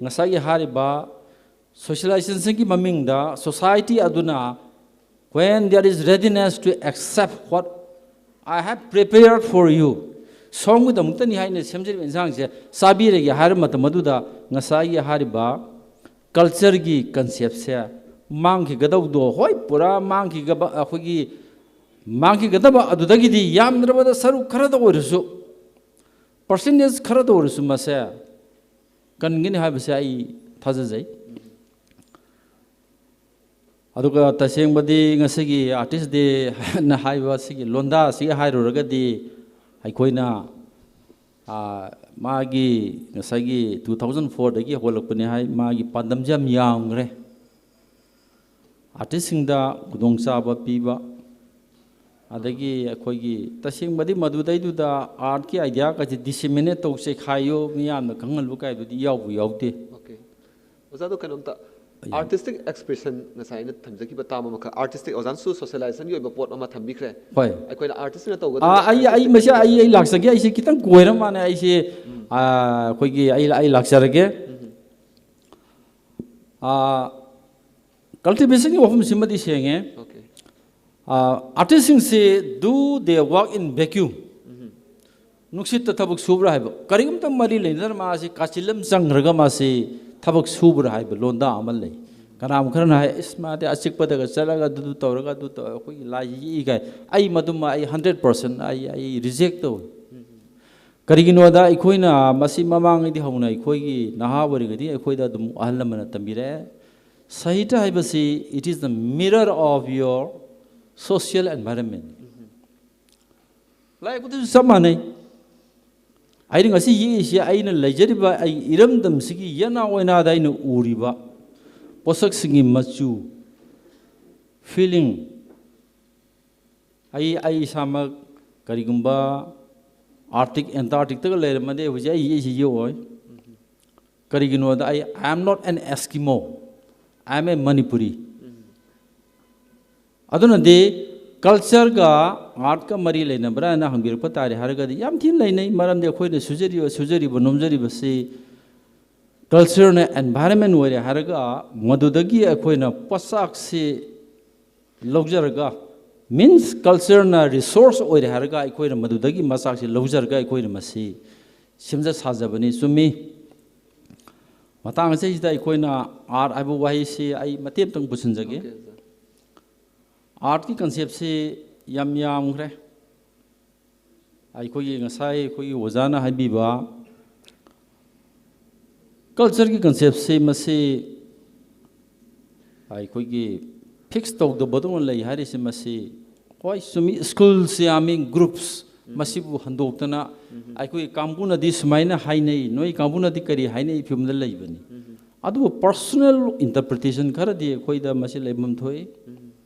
ꯉꯁꯥꯏꯒꯤ ꯍꯥꯏꯔꯤꯕ socialization ꯒꯤ ꯃꯃꯤꯡꯗ society ꯑꯗꯨꯅ When there is readiness to accept what I have prepared for you, ꯁꯣꯝꯒꯤꯗꯃꯛꯇꯅꯤ ꯍꯥꯏꯅ ꯁꯦꯝꯖꯔꯤꯕ ꯏꯟꯁꯥꯡꯁꯦ ꯆꯥꯕꯤꯔꯒꯦ ꯍꯥꯏꯔꯕ ꯃꯇꯝ ꯑꯗꯨꯗ ꯉꯁꯥꯏꯒꯤ ꯍꯥꯏꯔꯤꯕ ꯀꯜꯆꯔꯒꯤ ꯀꯟꯁꯦꯞꯁꯦ ꯃꯥꯡꯈꯤꯒꯗꯧꯗꯣ, ꯍꯣꯏ, ꯄꯨꯔꯥ ꯃꯥꯡꯈꯤꯒꯕ, ꯑꯩꯈꯣꯏꯒꯤ ꯃꯥꯡꯈꯤꯒꯗꯕ ꯑꯗꯨꯗꯒꯤꯗꯤ ꯌꯥꯝꯗ꯭ꯔꯕꯗ ꯁꯔꯨꯛ ꯈꯔꯗ ꯑꯣꯏꯔꯁꯨ, ꯄꯥꯔꯁꯦꯟꯇꯦꯖ ꯈꯔꯗ ꯑꯣꯏꯔꯁꯨ ꯃꯁꯦ ꯀꯟꯒꯅꯤ ꯍꯥꯏꯕꯁꯦ ꯑꯩ ꯊꯥꯖꯖꯩ꯫ ꯑꯗꯨꯒ ꯇꯁꯦꯡꯕꯗꯤ ꯉꯁꯤꯒꯤ ꯑꯥꯔꯇꯤꯁ ꯗꯦꯅ ꯍꯥꯏꯕ ꯁꯤꯒꯤ ꯂꯣꯟꯗꯥ ꯑꯁꯤ ꯍꯥꯏꯔꯨꯔꯒꯗꯤ ꯑꯩꯈꯣꯏꯅ, ꯑꯥ, ꯃꯥꯒꯤ ꯉꯁꯥꯏꯒꯤ two thousand fourꯗꯒꯤ ꯍꯧꯒꯠꯂꯛꯄꯅꯤ ꯍꯥꯏ, ꯃꯥꯒꯤ ꯄꯥꯟꯗꯝꯁꯦ ꯌꯥꯝ ꯌꯥꯝꯈ꯭ꯔꯦ꯫ ꯑꯥꯔꯇꯤꯁꯁꯤꯡꯗ ꯈꯨꯗꯣꯡꯆꯥꯕ ꯄꯤꯕ, ꯑꯗꯒꯤ ꯑꯩꯈꯣꯏꯒꯤ ꯇꯁꯦꯡꯕꯗꯤ ꯃꯗꯨꯗꯩꯗꯨꯗ ꯑꯥꯔꯠꯀꯤ ꯑꯥꯏꯗꯤꯌꯥꯒꯁꯦ ꯗꯤꯁꯤꯃꯤꯅꯦꯠ ꯇꯧꯁꯦ, ꯈꯥꯏꯌꯣ, ꯃꯤꯌꯥꯝꯅ ꯈꯪꯍꯜꯂꯨ ꯀꯥꯏꯗꯨꯗꯤ ꯌꯥꯎꯕꯨ ꯌꯥꯎꯗꯦ꯫ ꯑꯣꯀꯦ꯫ ꯑꯣꯖꯥꯗꯣ ꯀꯩꯅꯣꯝꯇ, ꯑꯥꯔꯇꯤꯁꯇꯤꯛ ꯑꯦꯛꯁꯄ꯭ꯔꯦꯁꯟ ꯉꯁꯥꯏ ꯑꯩꯅ ꯊꯝꯖꯈꯤꯕ ꯇꯥꯝ ꯑꯃꯈꯛ, ꯑꯥꯔꯇꯤꯁꯇꯤꯛ ꯑꯣꯖꯥꯅꯁꯨ ꯁꯣꯁꯤꯌꯦꯂꯥꯏꯖꯦꯁꯟꯒꯤ ꯑꯣꯏꯕ ꯄꯣꯠ ꯑꯃ ꯊꯝꯕꯤꯈ꯭ꯔꯦ꯫ ꯍꯣꯏ꯫ ꯑꯩꯈꯣꯏꯅ ꯑꯥꯔꯇꯤꯁꯁꯤꯡꯅ ꯑꯥ, ꯇꯧꯒꯗꯕ ꯑꯩ ꯑꯩ ꯃꯁꯤ ꯑꯩ ꯑꯩ ꯂꯥꯛꯆꯒꯦ꯫ ꯑꯩꯁꯦ ꯈꯤꯇꯪ ꯀꯣꯏꯔ ꯃꯥꯅꯦ꯫ ꯑꯩꯁꯦ, ꯑꯥ, ꯑꯩꯈꯣꯏꯒꯤ ꯑꯩ ꯑꯩ ꯂꯥꯛꯆꯔꯒꯦ꯫ ꯑꯥ, ꯀꯜꯇꯤꯚꯦꯁꯟꯒꯤ ꯋꯥꯐꯝꯁꯤꯃꯗꯤ ꯁꯦꯡꯉꯦ꯫ Okay. ꯑꯥꯔꯇꯤꯁꯁꯤꯡꯁꯤ, do they work in vacuum? ꯅꯨꯡꯁꯤꯠꯇ ꯊꯕꯛ ꯁꯨꯕ꯭ꯔꯥ ꯍꯥꯏꯕ, ꯀꯔꯤꯒꯨꯝꯕ ꯃꯔꯤ ꯂꯩꯅꯗꯅ ꯃꯥꯁꯤ ꯀꯥꯆꯤꯜ ꯑꯃ ꯆꯪꯈ꯭ꯔꯒ ꯃꯥꯁꯤ ꯊꯕꯛ ꯁꯨꯕ꯭ꯔꯥ ꯍꯥꯏꯕ ꯂꯣꯟꯗꯥ ꯑꯃ ꯂꯩ꯫ ꯀꯅꯥꯒꯨꯝꯕ ꯈꯔꯅ ꯍꯥꯏ, "ꯏꯁ, ꯃꯥꯗꯤ ꯑꯆꯤꯛꯄꯗꯒ ꯆꯠꯂꯒ ꯑꯗꯨ ꯇꯧꯔꯒ ꯑꯗꯨ ꯇꯧꯔꯒ ꯑꯩꯈꯣꯏꯒꯤ ꯂꯥꯏꯁꯤ ꯌꯦꯛꯏ" ꯀꯥꯏ꯫ ꯑꯩ ꯃꯗꯨꯃ ꯑꯩ ꯍꯟꯗ꯭ꯔꯦꯠ ꯄꯥꯔꯁꯦꯟ ꯑꯩ ꯑꯩ ꯔꯤꯖꯦꯛ ꯇꯧꯏ꯫ ꯀꯔꯤꯒꯤꯅꯣꯗ ꯑꯩꯈꯣꯏꯅ ꯃꯁꯤ ꯃꯃꯥꯡꯉꯩꯗꯤ ꯍꯧꯅ ꯑꯩꯈꯣꯏꯒꯤ ꯅꯍꯥ ꯑꯣꯏꯔꯤꯉꯩꯗꯤ ꯑꯩꯈꯣꯏꯗ ꯑꯗꯨꯝ ꯑꯍꯜ ꯂꯃꯟꯅ ꯇꯝꯕꯤꯔꯛꯑꯦ, ꯁꯥꯍꯤꯇ꯭ꯌ ꯍꯥꯏꯕꯁꯤ, it is the mirror of your social environment꯫ ꯂꯥꯏ ꯌꯦꯛꯄꯗꯁꯨ ꯆꯞ ꯃꯥꯟꯅꯩ꯫ ꯑꯩꯅ ꯉꯁꯤ ꯌꯦꯛꯏꯁꯤ ꯑꯩꯅ ꯂꯩꯖꯔꯤꯕ ꯑꯩ ꯏꯔꯝꯗꯝꯁꯤꯒꯤ ꯌꯦꯅꯥ ꯑꯣꯏꯅꯥꯗ ꯑꯩꯅ ꯎꯔꯤꯕ ꯄꯣꯠꯁꯛꯁꯤꯡꯒꯤ ꯃꯆꯨ, ꯐꯤꯂꯤꯡ꯫ ꯑꯩ ꯑꯩ ꯏꯁꯥꯃꯛ ꯀꯔꯤꯒꯨꯝꯕ ꯑꯥꯔꯇꯤꯛ ꯑꯦꯟꯇꯥꯔꯛꯇꯤꯛꯇꯒ ꯂꯩꯔꯝꯃꯗꯤ ꯍꯧꯖꯤꯛ ꯑꯩ ꯌꯦꯛꯏꯁꯤ ꯌꯦꯛꯑꯣꯏ꯫ ꯀꯔꯤꯒꯤꯅꯣꯗ ꯑꯩ, I am not an Eskimo, I am a Manipuri꯫ ꯑꯗꯨꯅꯗꯤ ꯀꯜꯆꯔꯒ ꯑꯥꯔꯠꯀ ꯃꯔꯤ ꯂꯩꯅꯕ꯭ꯔꯥ ꯍꯥꯏꯅ ꯍꯪꯕꯤꯔꯛꯄ ꯇꯥꯔꯦ ꯍꯥꯏꯔꯒꯗꯤ ꯌꯥꯝ ꯊꯤꯅ ꯂꯩꯅꯩ꯫ ꯃꯔꯝꯗꯤ ꯑꯩꯈꯣꯏꯅ ꯁꯨꯖꯔꯤꯕ ꯁꯨꯖꯔꯤꯕ ꯅꯣꯝꯖꯔꯤꯕꯁꯤ ꯀꯜꯆꯔꯅ ꯑꯦꯟꯚꯥꯏꯔꯟꯃꯦꯟ ꯑꯣꯏꯔꯦ ꯍꯥꯏꯔꯒ ꯃꯗꯨꯗꯒꯤ ꯑꯩꯈꯣꯏꯅ ꯄꯣꯠꯆꯥꯛꯁꯤ ꯂꯧꯖꯔꯒ, means culture ꯅ resource ꯑꯣꯏꯔꯦ ꯍꯥꯏꯔꯒ ꯑꯩꯈꯣꯏꯅ ꯃꯗꯨꯗꯒꯤ ꯃꯆꯥꯛꯁꯦ ꯂꯧꯖꯔꯒ ꯑꯩꯈꯣꯏꯅ ꯃꯁꯤ ꯁꯦꯝꯖ ꯁꯥꯖꯕꯅꯤ꯫ ꯆꯨꯝꯃꯤ꯫ ꯃꯇꯥꯡ ꯑꯁꯤꯗ ꯑꯩꯈꯣꯏꯅ art ꯍꯥꯏꯕ ꯋꯥꯍꯩꯁꯤ ꯑꯩ ꯃꯇꯦꯛ ꯑꯃꯇꯪ ꯄꯨꯁꯤꯟꯖꯒꯦ꯫ Okay, sir. Art ꯀꯤ concept ꯁꯤ ꯌꯥꯝ ꯌꯥꯝꯈ꯭ꯔꯦ꯫ ꯑꯩꯈꯣꯏꯒꯤ ꯉꯁꯥꯏ ꯑꯩꯈꯣꯏꯒꯤ ꯑꯣꯖꯥꯅ ꯍꯥꯏꯕꯤꯕ culture ꯒꯤ concept ꯁꯤ, ꯃꯁꯤ ꯑꯩꯈꯣꯏꯒꯤ fix ꯇꯧꯗꯕꯗꯧꯅ ꯂꯩ ꯍꯥꯏꯔꯤꯁꯤ, ꯃꯁꯤ ꯍꯣꯏ ꯆꯨꯝꯃꯤ, schools ꯌꯥꯝꯃꯤ, groups, ꯃꯁꯤꯕꯨ ꯍꯟꯗꯣꯛꯇꯅ ꯑꯩꯈꯣꯏ ꯀꯥꯡꯕꯨꯅꯗꯤ ꯁꯨꯃꯥꯏꯅ ꯍꯥꯏꯅꯩ, ꯅꯣꯏ ꯀꯥꯡꯕꯨꯅꯗꯤ ꯀꯔꯤ ꯍꯥꯏꯅꯩ ꯐꯤꯕꯝꯗ ꯂꯩꯕꯅꯤ꯫ ꯑꯗꯨꯕꯨ personal interpretation ꯈꯔꯗꯤ ꯑꯩꯈꯣꯏꯗ ꯃꯁꯤ ꯂꯩꯐꯝ ꯊꯣꯛꯏ꯫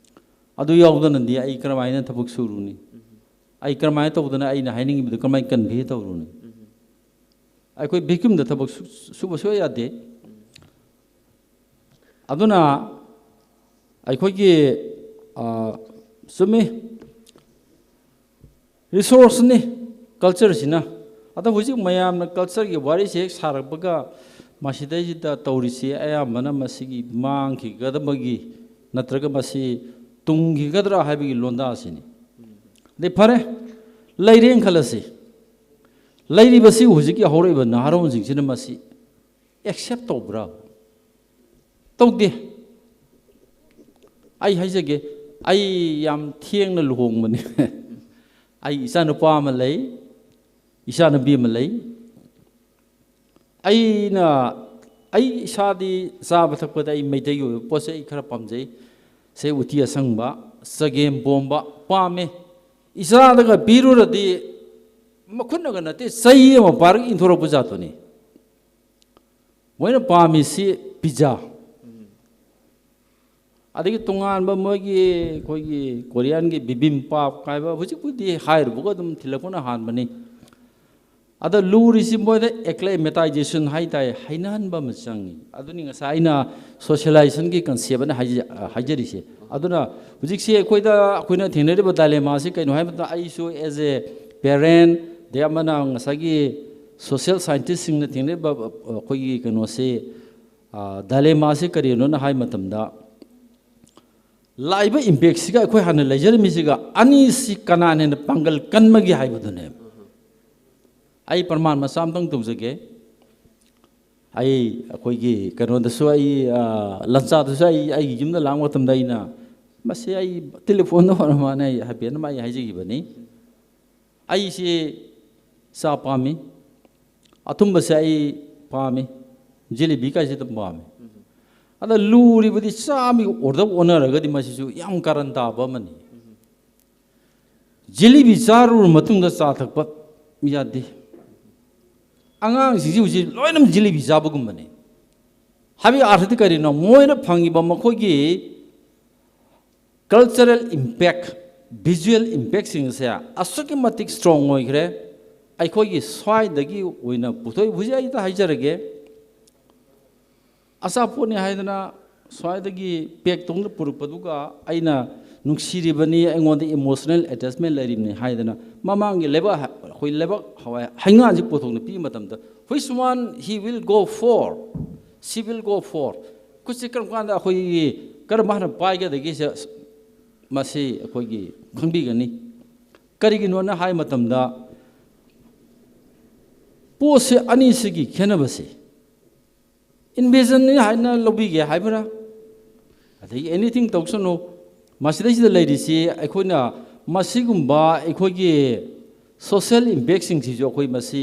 ꯑꯗꯨ ꯌꯥꯎꯗꯅꯗꯤ ꯑꯩ ꯀꯔꯝꯍꯥꯏꯅ ꯊꯕꯛ ꯁꯨꯔꯨꯅꯤ? ꯑꯩ ꯀꯔꯝꯍꯥꯏꯅ ꯇꯧꯗꯅ ꯑꯩꯅ ꯍꯥꯏꯅꯤꯡꯉꯤꯕꯗꯨ ꯀꯔꯝꯍꯥꯏꯅ convey ꯇꯧꯔꯨꯅꯤ? ꯑꯩꯈꯣꯏ vacuum ꯗ ꯊꯕꯛ ꯁꯨ-, ꯁꯨꯕ ꯁꯨꯡꯌꯥ ꯌꯥꯗꯦ꯫ ꯑꯗꯨꯅ ꯑꯩꯈꯣꯏꯒꯤ, ꯑ, ꯆꯨꯝꯃꯤ, resource ꯅꯤ culture ꯁꯤꯅ꯫ ꯑꯗꯣ ꯍꯧꯖꯤꯛ ꯃꯌꯥꯝꯅ culture ꯒꯤ ꯋꯥꯔꯤꯁꯦ ꯍꯦꯛ ꯁꯥꯔꯛꯄꯒ ꯃꯁꯤꯗꯩꯁꯤꯗ ꯇꯧꯔꯤꯁꯤ ꯑꯌꯥꯝꯕꯅ ꯃꯁꯤꯒꯤ ꯃꯥꯡꯈꯤꯒꯗꯕꯒꯤ ꯅꯠꯇ꯭ꯔꯒ ꯃꯁꯤ ꯇꯨꯡꯈꯤꯒꯗ꯭ꯔꯥ ꯍꯥꯏꯕꯒꯤ ꯂꯣꯟꯗꯥꯁꯤꯅꯤ꯫ ꯑꯗꯩ ꯐꯔꯦ, ꯂꯩꯔꯦꯅ ꯈꯜꯂꯁꯤ, ꯂꯩꯔꯤꯕꯁꯤ ꯍꯧꯖꯤꯛꯀꯤ ꯍꯧꯔꯛꯏꯕ ꯅꯍꯥꯔꯣꯟꯁꯤꯡꯁꯤꯅ ꯃꯁꯤ accept ꯇꯧꯕ꯭ꯔꯥ? ꯇꯧꯗꯦ꯫ ꯑꯩ ꯍꯥꯏꯖꯒꯦ, ꯑꯩ ꯌꯥꯝ ꯊꯦꯡꯅ ꯂꯨꯍꯣꯡꯕꯅꯤ꯫ ꯑꯩ ꯏꯆꯥꯅꯨꯄꯥ ꯑꯃ ꯂꯩ, ꯏꯆꯥꯅꯨꯄꯤ ꯑꯃ ꯂꯩ꯫ ꯑꯩꯅ, ꯑꯩ ꯏꯁꯥꯗꯤ ꯆꯥꯕ ꯊꯛꯄꯗ ꯑꯩ ꯃꯩꯇꯩꯒꯤ ꯑꯣꯏꯕ ꯄꯣꯠꯁꯦ ꯑꯩ ꯈꯔ ꯄꯥꯝꯖꯩ꯫ ꯁꯦ ꯎꯇꯤ ꯑꯁꯪꯕ, ꯆꯒꯦꯝ ꯄꯣꯝꯕ ꯄꯥꯝꯃꯦ꯫ ꯏꯆꯥꯗꯒ ꯄꯤꯔꯨꯔꯗꯤ ꯃꯈꯨꯠꯅꯒ ꯅꯠꯇꯦ, ꯆꯩ ꯑꯃ ꯄꯥꯏꯔꯒ ꯏꯟꯊꯣꯔꯛꯄ ꯖꯥꯠꯇꯨꯅꯤ꯫ ꯃꯣꯏꯅ ꯄꯥꯝꯃꯤꯁꯤ pizza꯫ ꯑꯗꯒꯤ ꯇꯣꯉꯥꯟꯕ ꯃꯣꯏꯒꯤ, ꯑꯩꯈꯣꯏꯒꯤ Korean ꯒꯤ bibimbap ꯍꯥꯏꯕ, ꯍꯧꯖꯤꯛꯄꯨꯗꯤ ꯍꯥꯏꯔꯨꯕꯒ ꯑꯗꯨꯝ ꯊꯤꯜꯂꯛꯄꯅ ꯍꯥꯟꯕꯅꯤ꯫ ꯑꯗ ꯂꯨꯔꯤꯁꯤ ꯃꯣꯏꯗ acclimatization ꯍꯥꯏ ꯇꯥꯏ, ꯍꯩꯅꯍꯟꯕ ꯑꯃ ꯆꯪꯉꯤ꯫ ꯑꯗꯨꯅꯤ ꯉꯁꯥꯏ ꯑꯩꯅ socialization ꯒꯤ concept ꯑꯅ ꯍꯥꯏꯖ-, ꯍꯥꯏꯖꯔꯤꯁꯦ꯫ ꯑꯗꯨꯅ ꯍꯧꯖꯤꯛꯁꯤ ꯑꯩꯈꯣꯏꯗ, ꯑꯩꯈꯣꯏꯅ ꯊꯦꯡꯅꯔꯤꯕ dilemma ꯁꯤ ꯀꯩꯅꯣ ꯍꯥꯏꯕ ꯃꯇꯝꯗ, ꯑꯩꯁꯨ as a parent, ꯑꯗꯩ ꯑꯃꯅ ꯉꯁꯥꯏꯒꯤ social scientist ꯁꯤꯡꯅ ꯊꯦꯡꯅꯔꯤꯕ, ꯑ, ꯑꯩꯈꯣꯏꯒꯤ ꯀꯩꯅꯣꯁꯤ, ꯑ, dilemma ꯁꯤ ꯀꯔꯤꯅꯣꯅ ꯍꯥꯏ ꯃꯇꯝꯗ, ꯂꯥꯛꯏꯕ ꯏꯝꯄꯦꯛꯁꯤꯒ ꯑꯩꯈꯣꯏ ꯍꯥꯟꯅ ꯂꯩꯖꯔꯝꯃꯤꯁꯤꯒ ꯑꯅꯤꯁꯤ ꯀꯅꯥꯅ ꯍꯦꯟꯅ ꯄꯥꯡꯒꯜ ꯀꯟꯕꯒꯦ ꯍꯥꯏꯕꯗꯨꯅꯦꯕ꯫ ꯑꯩ ꯄ꯭ꯔꯃꯥꯟ ꯃꯆꯥ ꯑꯃꯇꯪ ꯇꯧꯖꯒꯦ꯫ ꯑꯩ ꯑꯩꯈꯣꯏꯒꯤ ꯀꯩꯅꯣꯗꯁꯨ ꯑꯩ, ꯑ, ꯂꯟꯆꯥꯗꯁꯨ ꯑꯩ ꯑꯩꯒꯤ ꯌꯨꯝꯗ ꯂꯥꯛꯄ ꯃꯇꯝꯗ ꯑꯩꯅ, "ꯃꯁꯤ ꯑꯩ ꯇꯦꯂꯤꯐꯣꯟꯗ ꯑꯣꯏꯔ ꯃꯥꯜꯂꯦ," ꯑꯩ ꯍꯥꯏꯐꯦꯠ ꯑꯃ ꯑꯩ ꯍꯥꯏꯖꯈꯤꯕꯅꯤ꯫ ꯑꯩꯁꯤ ꯆꯥ ꯄꯥꯝꯃꯤ, ꯑꯊꯨꯝꯕꯁꯦ ꯑꯩ ꯄꯥꯝꯃꯤ, ꯖꯤꯂꯤꯕꯤ ꯀꯥꯏꯁꯦ ꯑꯗꯨꯝ ꯄꯥꯝꯃꯤ꯫ ꯑꯗ ꯂꯨꯔꯤꯕꯗꯤ ꯆꯥ ꯑꯃꯒꯤ ꯑꯣꯔꯗꯔ ꯑꯣꯟꯅꯔꯒꯗꯤ ꯃꯁꯤꯁꯨ ꯌꯥꯝ ꯀꯥꯔꯟ ꯇꯥꯕ ꯑꯃꯅꯤ꯫ ꯖꯤꯂꯤꯕꯤ ꯆꯥꯔꯨꯔ ꯃꯇꯨꯡꯗ ꯆꯥ ꯊꯛꯄ ꯌꯥꯗꯦ꯫ ꯑꯉꯥꯡꯁꯤꯡꯁꯤ ꯍꯧꯖꯤꯛ ꯂꯣꯏꯅꯃꯛ ꯖꯤꯂꯤꯕꯤ ꯆꯥꯕꯒꯨꯝꯕꯅꯤ꯫ ꯍꯥꯏꯕꯒꯤ ꯑꯥꯔꯊꯗꯤ ꯀꯔꯤꯅꯣ? ꯃꯣꯏꯅ ꯐꯪꯉꯤꯕ ꯃꯈꯣꯏꯒꯤ cultural impact, visual impactꯁꯤꯡ ꯑꯁꯦ ꯑꯁꯨꯛꯀꯤ ꯃꯇꯤꯛ strong ꯑꯣꯏꯈ꯭ꯔꯦ꯫ ꯑꯩꯈꯣꯏꯒꯤ ꯁ꯭ꯋꯥꯏꯗꯒꯤ ꯑꯣꯏꯅ ꯄꯨꯊꯣꯛꯏ꯫ ꯍꯧꯖꯤꯛ ꯑꯩ ꯍꯥꯏꯖꯔꯒꯦ, ꯑꯆꯥꯄꯣꯠꯅꯤ ꯍꯥꯏꯗꯅ ꯁ꯭ꯋꯥꯏꯗꯒꯤ ꯄꯦꯛ ꯇꯧꯅ ꯄꯨꯔꯛꯄꯗꯨꯒ ꯑꯩꯅ ꯅꯨꯡꯁꯤꯔꯤꯕꯅꯤ, ꯑꯩꯉꯣꯟꯗ emotional attachment ꯂꯩꯔꯤꯕꯅꯤ ꯍꯥꯏꯗꯅ ꯃꯃꯥꯡꯒꯤ ꯂꯩꯕꯥꯛ, ꯑꯩꯈꯣꯏ ꯂꯩꯕꯥꯛ ꯍꯋꯥꯏ ꯍꯩꯉꯥꯟꯁꯤ ꯄꯨꯊꯣꯛꯅ ꯄꯤꯕ ꯃꯇꯝꯗ, which one he will go for, she will go for, ꯈꯨꯠꯁꯤ ꯀꯔꯝ ꯀꯥꯟꯗ ꯑꯩꯈꯣꯏꯒꯤ ꯀꯔꯝꯕ ꯍꯥꯟꯅ ꯄꯥꯏꯒꯗꯒꯦꯁꯦ ꯃꯁꯤ ꯑꯩꯈꯣꯏꯒꯤ ꯈꯪꯕꯤꯒꯅꯤ꯫ ꯀꯔꯤꯒꯤꯅꯣꯅ ꯍꯥꯏ ꯃꯇꯝꯗ, ꯄꯣꯠꯁꯦ ꯑꯅꯤꯁꯤꯒꯤ ꯈꯦꯠꯅꯕꯁꯦ, invasionꯅꯤ ꯍꯥꯏꯅ ꯂꯧꯕꯤꯒꯦ ꯍꯥꯏꯕ꯭ꯔꯥ, ꯑꯗꯒꯤ anything ꯇꯧꯁꯅꯨ, ꯃꯁꯤꯗꯩꯁꯤꯗ ꯂꯩꯔꯤꯁꯤ ꯑꯩꯈꯣꯏꯅ ꯃꯁꯤꯒꯨꯝꯕ ꯑꯩꯈꯣꯏꯒꯤ social impactꯁꯤꯡꯁꯤꯁꯨ ꯑꯩꯈꯣꯏ ꯃꯁꯤ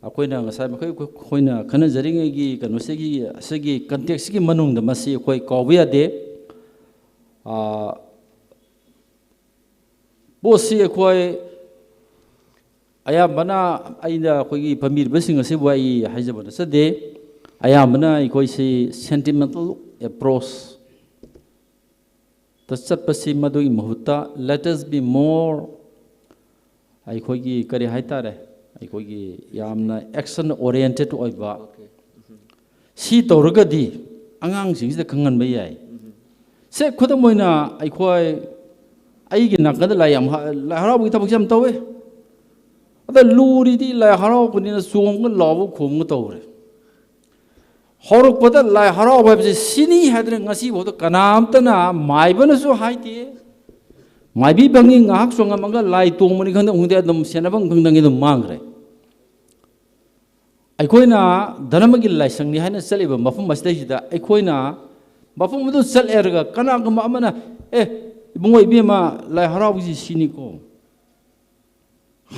ꯑꯩꯈꯣꯏꯅ ꯉꯁꯥꯏ ꯃꯈꯩ ꯑꯩꯈꯣꯏꯅ ꯈꯟꯅꯖꯔꯤꯉꯩꯒꯤ ꯀꯩꯅꯣꯁꯤꯒꯤ, ꯑꯁꯤꯒꯤ contextꯁꯤꯒꯤ ꯃꯅꯨꯡꯗ ꯃꯁꯤ ꯑꯩꯈꯣꯏ ꯀꯥꯎꯕ ꯌꯥꯗꯦ꯫ ꯑꯥ, ꯄꯣꯠꯁꯤ ꯑꯩꯈꯣꯏ ꯑꯌꯥꯝꯕꯅ ꯑꯩꯅ ꯑꯩꯈꯣꯏꯒꯤ ꯐꯝꯕꯤꯔꯤꯕꯁꯤꯡ ꯑꯁꯤꯕꯨ ꯑꯩ ꯍꯥꯏꯖꯕ ꯅꯠꯆꯗꯦ꯫ ꯑꯌꯥꯝꯕꯅ ꯑꯩꯈꯣꯏꯁꯤ sentimental approachꯇ ꯆꯠꯄꯁꯤ, ꯃꯗꯨꯒꯤ ꯃꯍꯨꯠꯇ let us be more, ꯑꯩꯈꯣꯏꯒꯤ ꯀꯔꯤ ꯍꯥꯏꯇꯥꯔꯦ, ꯑꯩꯈꯣꯏꯒꯤ ꯌꯥꯝꯅ action oriented ꯑꯣꯏꯕ, ꯁꯤ ꯇꯧꯔꯒꯗꯤ ꯑꯉꯥꯡꯁꯤꯡꯁꯤꯗ ꯈꯪꯍꯟꯕ ꯌꯥꯏ꯫ ꯁꯦ, ꯈꯨꯗꯝ ꯑꯣꯏꯅ ꯑꯩꯈꯣꯏ, ꯑꯩꯒꯤ ꯅꯥꯀꯟꯗ ꯂꯥꯏ ꯌꯥꯝ ꯍ-, ꯂꯥꯏ ꯍꯔꯥꯎꯕꯒꯤ ꯊꯕꯛꯁꯦ ꯌꯥꯝ ꯇꯧꯋꯦ꯫ ꯑꯗ ꯂꯨꯔꯤꯗꯤ ꯂꯥꯏ ꯍꯔꯥꯎꯕꯅꯤꯅ ꯆꯣꯡꯉ ꯂꯥꯎꯕ ꯈꯣꯡꯉ ꯇꯧꯔꯦ꯫ ꯍꯧꯔꯛꯄꯗ ꯂꯥꯏ ꯍꯔꯥꯎꯕ ꯍꯥꯏꯕꯁꯦ ꯁꯤꯅꯤ ꯍꯥꯏꯗꯅ ꯉꯁꯤꯐꯥꯎꯗ ꯀꯅꯥꯝꯇꯅ ꯃꯥꯏꯕꯅꯁꯨ ꯍꯥꯏꯗꯦ꯫ ꯃꯥꯏꯕꯤ ꯐꯪꯉꯤ ꯉꯥꯏꯍꯥꯛ ꯆꯣꯡꯉꯝꯃꯒ ꯂꯥꯏ ꯇꯣꯡꯕꯅꯤ ꯈꯪꯗꯦ, ꯈꯪꯗꯦ, ꯑꯗꯨꯝ ꯁꯦꯟꯅꯐꯝ ꯈꯪꯗꯉꯩ ꯑꯗꯨꯝ ꯃꯥꯡꯈ꯭ꯔꯦ꯫ ꯑꯩꯈꯣꯏꯅ ꯙꯔꯃꯒꯤ ꯂꯥꯏꯁꯪꯅꯤ ꯍꯥꯏꯅ ꯆꯠꯂꯤꯕ ꯃꯐꯝ ꯑꯁꯤꯗꯩꯁꯤꯗ ꯑꯩꯈꯣꯏꯅ ꯃꯐꯝ ꯑꯗꯨ ꯆꯠꯂꯦꯔꯒ ꯀꯅꯥꯒꯨꯝꯕ ꯑꯃꯅ, "ꯑꯦ, ꯏꯕꯨꯡꯉꯣ, ꯏꯕꯦꯝꯃ, ꯂꯥꯏ ꯍꯔꯥꯎꯕꯁꯤ ꯁꯤꯅꯤꯀꯣ"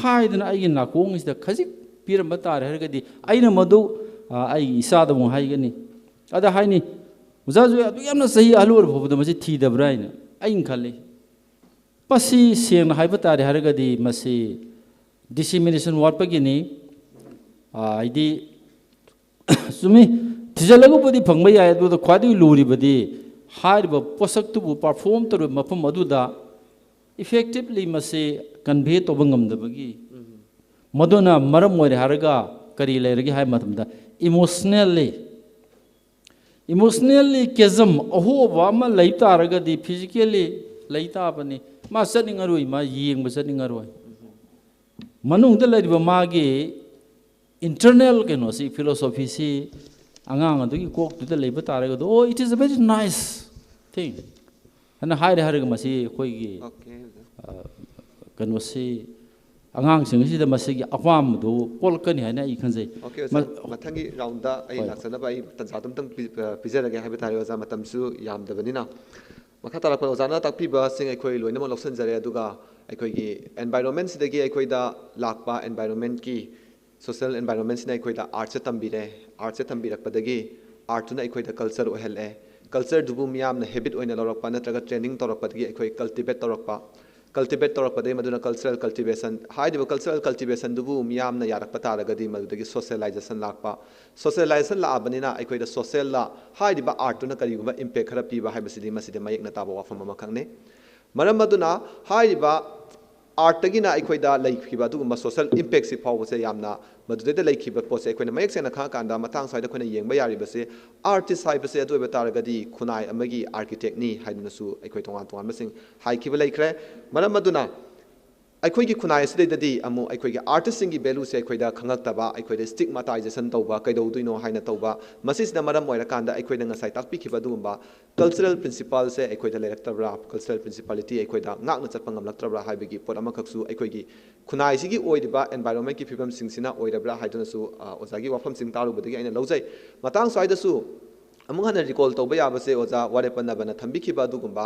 ꯍꯥꯏꯗꯅ ꯑꯩꯒꯤ ꯅꯥꯀꯣꯡꯁꯤꯗ ꯈꯖꯤꯛ ꯄꯤꯔꯝꯕ ꯇꯥꯔꯦ ꯍꯥꯏꯔꯒꯗꯤ, ꯑꯩꯅ ꯃꯗꯨ, ꯑ, ꯑꯩꯒꯤ ꯏꯆꯥꯗ ꯑꯃꯨꯛ ꯍꯥꯏꯒꯅꯤ꯫ ꯑꯗ ꯍꯥꯏꯅꯤ, "ꯑꯣꯖꯥꯁꯨ ꯑꯗꯨꯛ ꯌꯥꯝꯅ ꯆꯍꯤ ꯑꯍꯜ ꯑꯣꯏꯔ ꯐꯥꯎꯕꯗ ꯃꯁꯤ ꯊꯤꯗꯕ꯭ꯔꯥ?" ꯍꯥꯏꯅ ꯑꯩꯅ ꯈꯜꯂꯤ꯫ ꯃꯁꯤ ꯁꯦꯡꯅ ꯍꯥꯏꯕ ꯇꯥꯔꯦ ꯍꯥꯏꯔꯒꯗꯤ ꯃꯁꯤ ꯗꯤꯁꯤꯃꯤꯅꯦꯁꯟ ꯋꯥꯠꯄꯒꯤꯅꯤ꯫ ꯑ, ꯍꯥꯏꯗꯤ, ꯆꯨꯝꯃꯤ, ꯊꯤꯖꯤꯜꯂꯒꯕꯨꯗꯤ ꯐꯪꯕ ꯌꯥꯏ, ꯑꯗꯨꯗ ꯈ꯭ꯋꯥꯏꯗꯒꯤ ꯂꯨꯔꯤꯕꯗꯤ ꯍꯥꯏꯔꯤꯕ ꯄꯣꯠꯁꯛꯇꯨꯕꯨ ꯄꯔꯐꯣꯔꯝ ꯇꯧꯔꯤꯕ ꯃꯐꯝ ꯑꯗꯨꯗ ꯏꯐꯦꯛꯇꯤꯚꯂꯤ ꯃꯁꯤ ꯀꯟꯚꯦ ꯇꯧꯕ ꯉꯝꯗꯕꯒꯤ, ꯃꯗꯨꯅ ꯃꯔꯝ ꯑꯣꯏꯔꯦ ꯍꯥꯏꯔꯒ ꯀꯔꯤ ꯂꯩꯔꯒꯦ ꯍꯥꯏꯕ ꯃꯇꯝꯗ, ꯏꯃꯣꯁꯅꯦꯜꯂꯤ, ꯏꯃꯣꯁꯅꯦꯜꯂꯤ ꯀꯦꯖꯝ ꯑꯍꯣꯕ ꯑꯃ ꯂꯩ ꯇꯥꯔꯒꯗꯤ ꯐꯤꯖꯤꯀꯦꯜꯂꯤ ꯂꯩ ꯇꯥꯕꯅꯤ꯫ ꯃꯥ ꯆꯠꯅꯤꯡꯉꯔꯣꯏ, ꯃꯥ ꯌꯦꯡꯕ ꯆꯠꯅꯤꯡꯉꯔꯣꯏ꯫ ꯃꯅꯨꯡꯗ ꯂꯩꯔꯤꯕ ꯃꯥꯒꯤ ꯏꯟꯇꯔꯅꯦꯜ ꯀꯩꯅꯣꯁꯤ, ꯐꯤꯂꯣꯁꯣꯐꯤꯁꯤ ꯑꯉꯥꯡ ꯑꯗꯨꯒꯤ ꯀꯣꯛꯇꯨꯗ ꯂꯩꯕ ꯇꯥꯔꯒꯗꯤ, "Oh, it is a very nice thing" ꯍꯥꯏꯅ ꯍꯥꯏꯔꯦ ꯍꯥꯏꯔꯒ ꯃꯁꯤ ꯑꯩꯈꯣꯏꯒꯤ, ꯑꯣꯀꯦ, ꯑꯣꯖꯥ꯫ ꯑ, ꯀꯩꯅꯣꯁꯤ, ꯑꯉꯥꯡꯁꯤꯡ ꯑꯁꯤꯗ ꯃꯁꯤꯒꯤ ꯑꯄꯥꯝꯕꯗꯨ ꯄꯣꯛꯂꯛꯀꯅꯤ ꯍꯥꯏꯅ ꯑꯩ ꯈꯟꯖꯩ꯫ ꯑꯣꯀꯦ, ꯑꯣꯖꯥ꯫ ꯃ-, ꯃꯊꯪꯒꯤ ꯔꯥꯎꯟꯗ ꯑꯩ ꯍꯣꯏ꯫ ꯂꯥꯛꯆꯅꯕ ꯑꯩ ꯇꯥꯟꯖꯥꯗꯨ ꯑꯃꯇꯪ ꯄꯤ-, ꯑ, ꯄꯤꯖꯔꯒꯦ ꯍꯥꯏꯕ ꯇꯥꯔꯦ, ꯑꯣꯖꯥ, ꯃꯇꯝꯁꯨ ꯌꯥꯝꯗꯕꯅꯤꯅ꯫ ꯃꯈꯥ ꯇꯥꯔꯛꯄ ꯑꯣꯖꯥꯅ ꯇꯥꯛꯄꯤꯕꯁꯤꯡ ꯑꯩꯈꯣꯏ ꯂꯣꯏꯅꯃꯛ ꯂꯧꯁꯤꯟꯖꯔꯦ, ꯑꯗꯨꯒ ꯑꯩꯈꯣꯏꯒꯤ ꯑꯦꯟꯚꯥꯏꯔꯣꯟꯃꯦꯟꯁꯤꯗꯒꯤ ꯑꯩꯈꯣꯏꯗ ꯂꯥꯛꯄ ꯑꯦꯟꯚꯥꯏꯔꯣꯟꯃꯦꯟꯀꯤ, ꯁꯣꯁꯤꯌꯦꯜ ꯑꯦꯟꯚꯥꯏꯔꯣꯟꯃꯦꯟꯁꯤꯅ ꯑꯩꯈꯣꯏꯗ ꯑꯥꯔꯠꯁꯦ ꯇꯝꯕꯤꯔꯦ꯫ ꯑꯥꯔꯠꯁꯦ ꯇꯝꯕꯤꯔꯛꯄꯗꯒꯤ ꯑꯥꯔꯠꯇꯨꯅ ꯑꯩꯈꯣꯏꯗ ꯀꯜꯆꯔ ꯑꯣꯏꯍꯜꯂꯦ꯫ ꯀꯜꯆꯔꯗꯨꯕꯨ ꯃꯤꯌꯥꯝꯅ ꯍꯦꯕꯤꯠ ꯑꯣꯏꯅ ꯂꯧꯔꯛꯄ ꯅꯠꯇ꯭ꯔꯒ ꯇ꯭ꯔꯦꯅꯤꯡ ꯇꯧꯔꯛꯄꯗꯒꯤ ꯑꯩꯈꯣꯏ ꯀꯜꯇꯤꯚꯦꯠ ꯇꯧꯔꯛꯄ꯫ ꯀꯜꯇꯤꯚꯦꯠ ꯇꯧꯔꯛꯄꯗꯒꯤ ꯃꯗꯨꯅ ꯀꯜꯆꯔꯦꯜ ꯀꯜꯇꯤꯚꯦꯁꯟ, ꯍꯥꯏꯔꯤꯕ ꯀꯜꯆꯔꯦꯜ ꯀꯜꯇꯤꯚꯦꯁꯟꯗꯨꯕꯨ ꯃꯤꯌꯥꯝꯅ ꯌꯥꯔꯛꯄ ꯇꯥꯔꯒꯗꯤ ꯃꯗꯨꯗꯒꯤ ꯁꯣꯁꯤꯌꯦꯂꯥꯏꯖꯦꯁꯟ ꯂꯥꯛꯄ꯫ ꯁꯣꯁꯤꯌꯦꯂꯥꯏꯖꯦꯁꯟ ꯂꯥꯛꯑꯕꯅꯤꯅ ꯑꯩꯈꯣꯏꯗ ꯁꯣꯁꯤꯌꯦꯜꯗ ꯍꯥꯏꯔꯤꯕ ꯑꯥꯔꯠꯇꯨꯅ ꯀꯔꯤꯒꯨꯝꯕ ꯏꯝꯄꯦꯛ ꯈꯔ ꯄꯤꯕ ꯍꯥꯏꯕꯁꯤꯗꯤ ꯃꯁꯤꯗ ꯃꯌꯦꯛꯅ ꯇꯥꯕ ꯋꯥꯐꯝ ꯑꯃꯈꯛꯅꯤ꯫ ꯃꯔꯝ ꯑꯗꯨꯅ ꯍꯥꯏꯔꯤꯕ ꯑꯥꯔꯠꯇꯒꯤꯅ ꯑꯩꯈꯣꯏꯗ ꯂꯩꯈꯤꯕ ꯑꯗꯨꯒꯨꯝꯕ ꯁꯣꯁꯤꯌꯦꯜ ꯏꯝꯄꯦꯛꯁꯤ ꯐꯥꯎꯕꯁꯦ ꯌꯥꯝꯅ ꯃꯗꯨꯗꯩꯗ ꯂꯩꯈꯤꯕ ꯄꯣꯠꯁꯦ ꯑꯩꯈꯣꯏꯅ ꯃꯌꯦꯛ ꯁꯦꯡꯅ ꯈꯪꯉꯀꯥꯟꯗ ꯃꯇꯥꯡ ꯁ꯭ꯋꯥꯏꯗ ꯑꯩꯈꯣꯏꯅ ꯌꯦꯡꯕ ꯌꯥꯔꯤꯕꯁꯦ, ꯑꯥꯔꯇꯤꯁ ꯍꯥꯏꯕꯁꯦ ꯑꯗꯨ ꯑꯣꯏꯕ ꯇꯥꯔꯒꯗꯤ ꯈꯨꯟꯅꯥꯏ ꯑꯃꯒꯤ ꯑꯥꯔꯀꯤꯇꯦꯛꯅꯤ ꯍꯥꯏꯗꯨꯅꯁꯨ ꯑꯩꯈꯣꯏ ꯇꯣꯉꯥꯟ ꯇꯣꯉꯥꯟꯕꯁꯤꯡ ꯍꯥꯏꯈꯤꯕ ꯂꯩꯈ꯭ꯔꯦ꯫ ꯃꯔꯝ ꯑꯗꯨꯅ ꯑꯩꯈꯣꯏꯒꯤ ꯈꯨꯟꯅꯥꯏ ꯑꯁꯤꯗꯩꯗꯗꯤ ꯑꯃꯨꯛ ꯑꯩꯈꯣꯏꯒꯤ ꯑꯥꯔꯇꯤꯁꯁꯤꯡꯒꯤ ꯚꯦꯂꯨꯁꯦ ꯑꯩꯈꯣꯏꯗ ꯈꯪꯉꯛꯇꯕ, ꯑꯩꯈꯣꯏꯗ ꯁ꯭ꯇꯤꯛꯃꯥꯇꯥꯏꯖꯦꯁꯟ ꯇꯧꯕ, ꯀꯩꯗꯧꯗꯣꯏꯅꯣ ꯍꯥꯏꯅ ꯇꯧꯕ, ꯃꯁꯤꯁꯤꯅ ꯃꯔꯝ ꯑꯣꯏꯔꯀꯥꯟꯗ ꯑꯩꯈꯣꯏꯅ ꯉꯁꯥꯏ ꯇꯥꯛꯄꯤꯈꯤꯕ ꯑꯗꯨꯒꯨꯝꯕ ꯀꯜꯆꯔꯦꯜ ꯄ꯭ꯔꯤꯟꯁꯤꯄꯥꯜꯁꯦ ꯑꯩꯈꯣꯏꯗ ꯂꯩꯔꯛꯇꯕ꯭ꯔꯥ, ꯀꯜꯆꯔꯦꯜ ꯄ꯭ꯔꯤꯟꯁꯤꯄꯥꯂꯤꯇꯤ ꯑꯩꯈꯣꯏꯗ ꯉꯥꯛꯅ ꯆꯠꯄ ꯉꯝꯂꯛꯇ꯭ꯔꯕ꯭ꯔꯥ ꯍꯥꯏꯕꯒꯤ ꯄꯣꯠ ꯑꯃꯈꯛꯁꯨ ꯑꯩꯈꯣꯏꯒꯤ ꯈꯨꯟꯅꯥꯏꯁꯤꯒꯤ ꯑꯣꯏꯔꯤꯕ ꯑꯦꯟꯚꯥꯏꯔꯣꯟꯃꯦꯟꯀꯤ ꯐꯤꯕꯝꯁꯤꯡꯁꯤꯅ ꯑꯣꯏꯔꯕ꯭ꯔꯥ ꯍꯥꯏꯗꯨꯅꯁꯨ, ꯑ, ꯑꯣꯖꯥꯒꯤ ꯋꯥꯐꯝꯁꯤꯡ ꯇꯥꯔꯨꯕꯗꯒꯤ ꯑꯩꯅ ꯂꯧꯖꯩ꯫ ꯃꯇꯥꯡ ꯁ꯭ꯋꯥꯏꯗꯁꯨ ꯑꯃꯨꯛ ꯍꯟꯅ ꯔꯤꯀꯣꯜ ꯇꯧꯕ ꯌꯥꯕꯁꯦ, ꯑꯣꯖꯥ ꯋꯥꯔꯦꯄꯟ ꯅꯕꯅ ꯊꯝꯕꯤꯈꯤꯕ ꯑꯗꯨꯒꯨꯝꯕ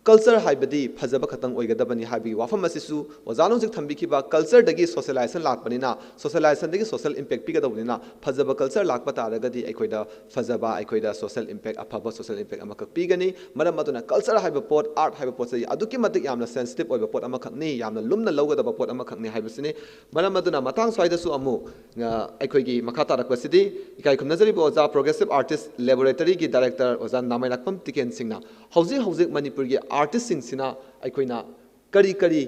ꯀꯜꯆꯔ ꯍꯥꯏꯕꯗꯤ ꯐꯖꯕ ꯈꯛꯇꯪ ꯑꯣꯏꯒꯗꯕꯅꯤ ꯍꯥꯏꯕꯒꯤ ꯋꯥꯐꯝ ꯑꯁꯤꯁꯨ ꯑꯣꯖꯥꯅ ꯍꯧꯖꯤꯛ ꯊꯝꯕꯤꯈꯤꯕ ꯀꯜꯆꯔꯗꯒꯤ ꯁꯣꯁꯤꯌꯦꯂꯥꯏꯖꯦꯁꯟ ꯂꯥꯛꯄꯅꯤꯅ, ꯁꯣꯁꯤꯌꯦꯂꯥꯏꯖꯦꯁꯟꯗꯒꯤ ꯁꯣꯁꯤꯌꯦꯜ ꯏꯝꯄꯦꯛ ꯄꯤꯒꯗꯧꯕꯅꯤꯅ, ꯐꯖꯕ ꯀꯜꯆꯔ ꯂꯥꯛꯄ ꯇꯥꯔꯒꯗꯤ ꯑꯩꯈꯣꯏꯗ ꯐꯖꯕ, ꯑꯩꯈꯣꯏꯗ ꯁꯣꯁꯤꯌꯦꯜ ꯏꯝꯄꯦꯛ, ꯑꯐꯕ ꯁꯣꯁꯤꯌꯦꯜ ꯏꯝꯄꯦꯛ ꯑꯃꯈꯛ ꯄꯤꯒꯅꯤ꯫ ꯃꯔꯝ ꯑꯗꯨꯅ ꯀꯜꯆꯔ ꯍꯥꯏꯕ ꯄꯣꯠ, ꯑꯥꯔꯠ ꯍꯥꯏꯕ ꯄꯣꯠꯁꯦ ꯑꯗꯨꯛꯀꯤ ꯃꯇꯤꯛ ꯌꯥꯝꯅ ꯁꯦꯟꯁꯤꯇꯤꯞ ꯑꯣꯏꯕ ꯄꯣꯠ ꯑꯃꯈꯛꯅꯤ, ꯌꯥꯝꯅ ꯂꯨꯝꯅ ꯂꯧꯒꯗꯕ ꯄꯣꯠ ꯑꯃꯈꯛꯅꯤ ꯍꯥꯏꯕꯁꯤꯅꯤ꯫ ꯃꯔꯝ ꯑꯗꯨꯅ ꯃꯇꯥꯡ ꯁ꯭ꯋꯥꯏꯗꯁꯨ ꯑꯃꯨꯛ, ꯑ, ꯑꯩꯈꯣꯏꯒꯤ ꯃꯈꯥ ꯇꯥꯔꯛꯄꯁꯤꯗꯤ ꯏꯀꯥꯏ ꯈꯨꯝꯅꯖꯔꯤꯕ ꯑꯣꯖꯥ ꯄ꯭ꯔꯣꯒ꯭ꯔꯦꯁꯤꯞ ꯑꯥꯔꯇꯤꯁ ꯂꯦꯕꯣꯔꯦꯇꯔꯤꯒꯤ ꯗꯥꯏꯔꯦꯛꯇꯔ ꯑꯣꯖꯥ ꯅꯥꯃꯩꯔꯥꯛꯄꯝ ꯇꯤꯀꯦꯟ ꯁꯤꯡꯅ ꯍꯧꯖꯤꯛ ꯍꯧꯖꯤꯛ ꯃꯅꯤꯄꯨꯔꯒꯤ ꯑꯥꯔꯇꯤꯁꯁꯤꯡꯁꯤꯅ ꯑꯩꯈꯣꯏꯅ ꯀꯔꯤ ꯀꯔꯤ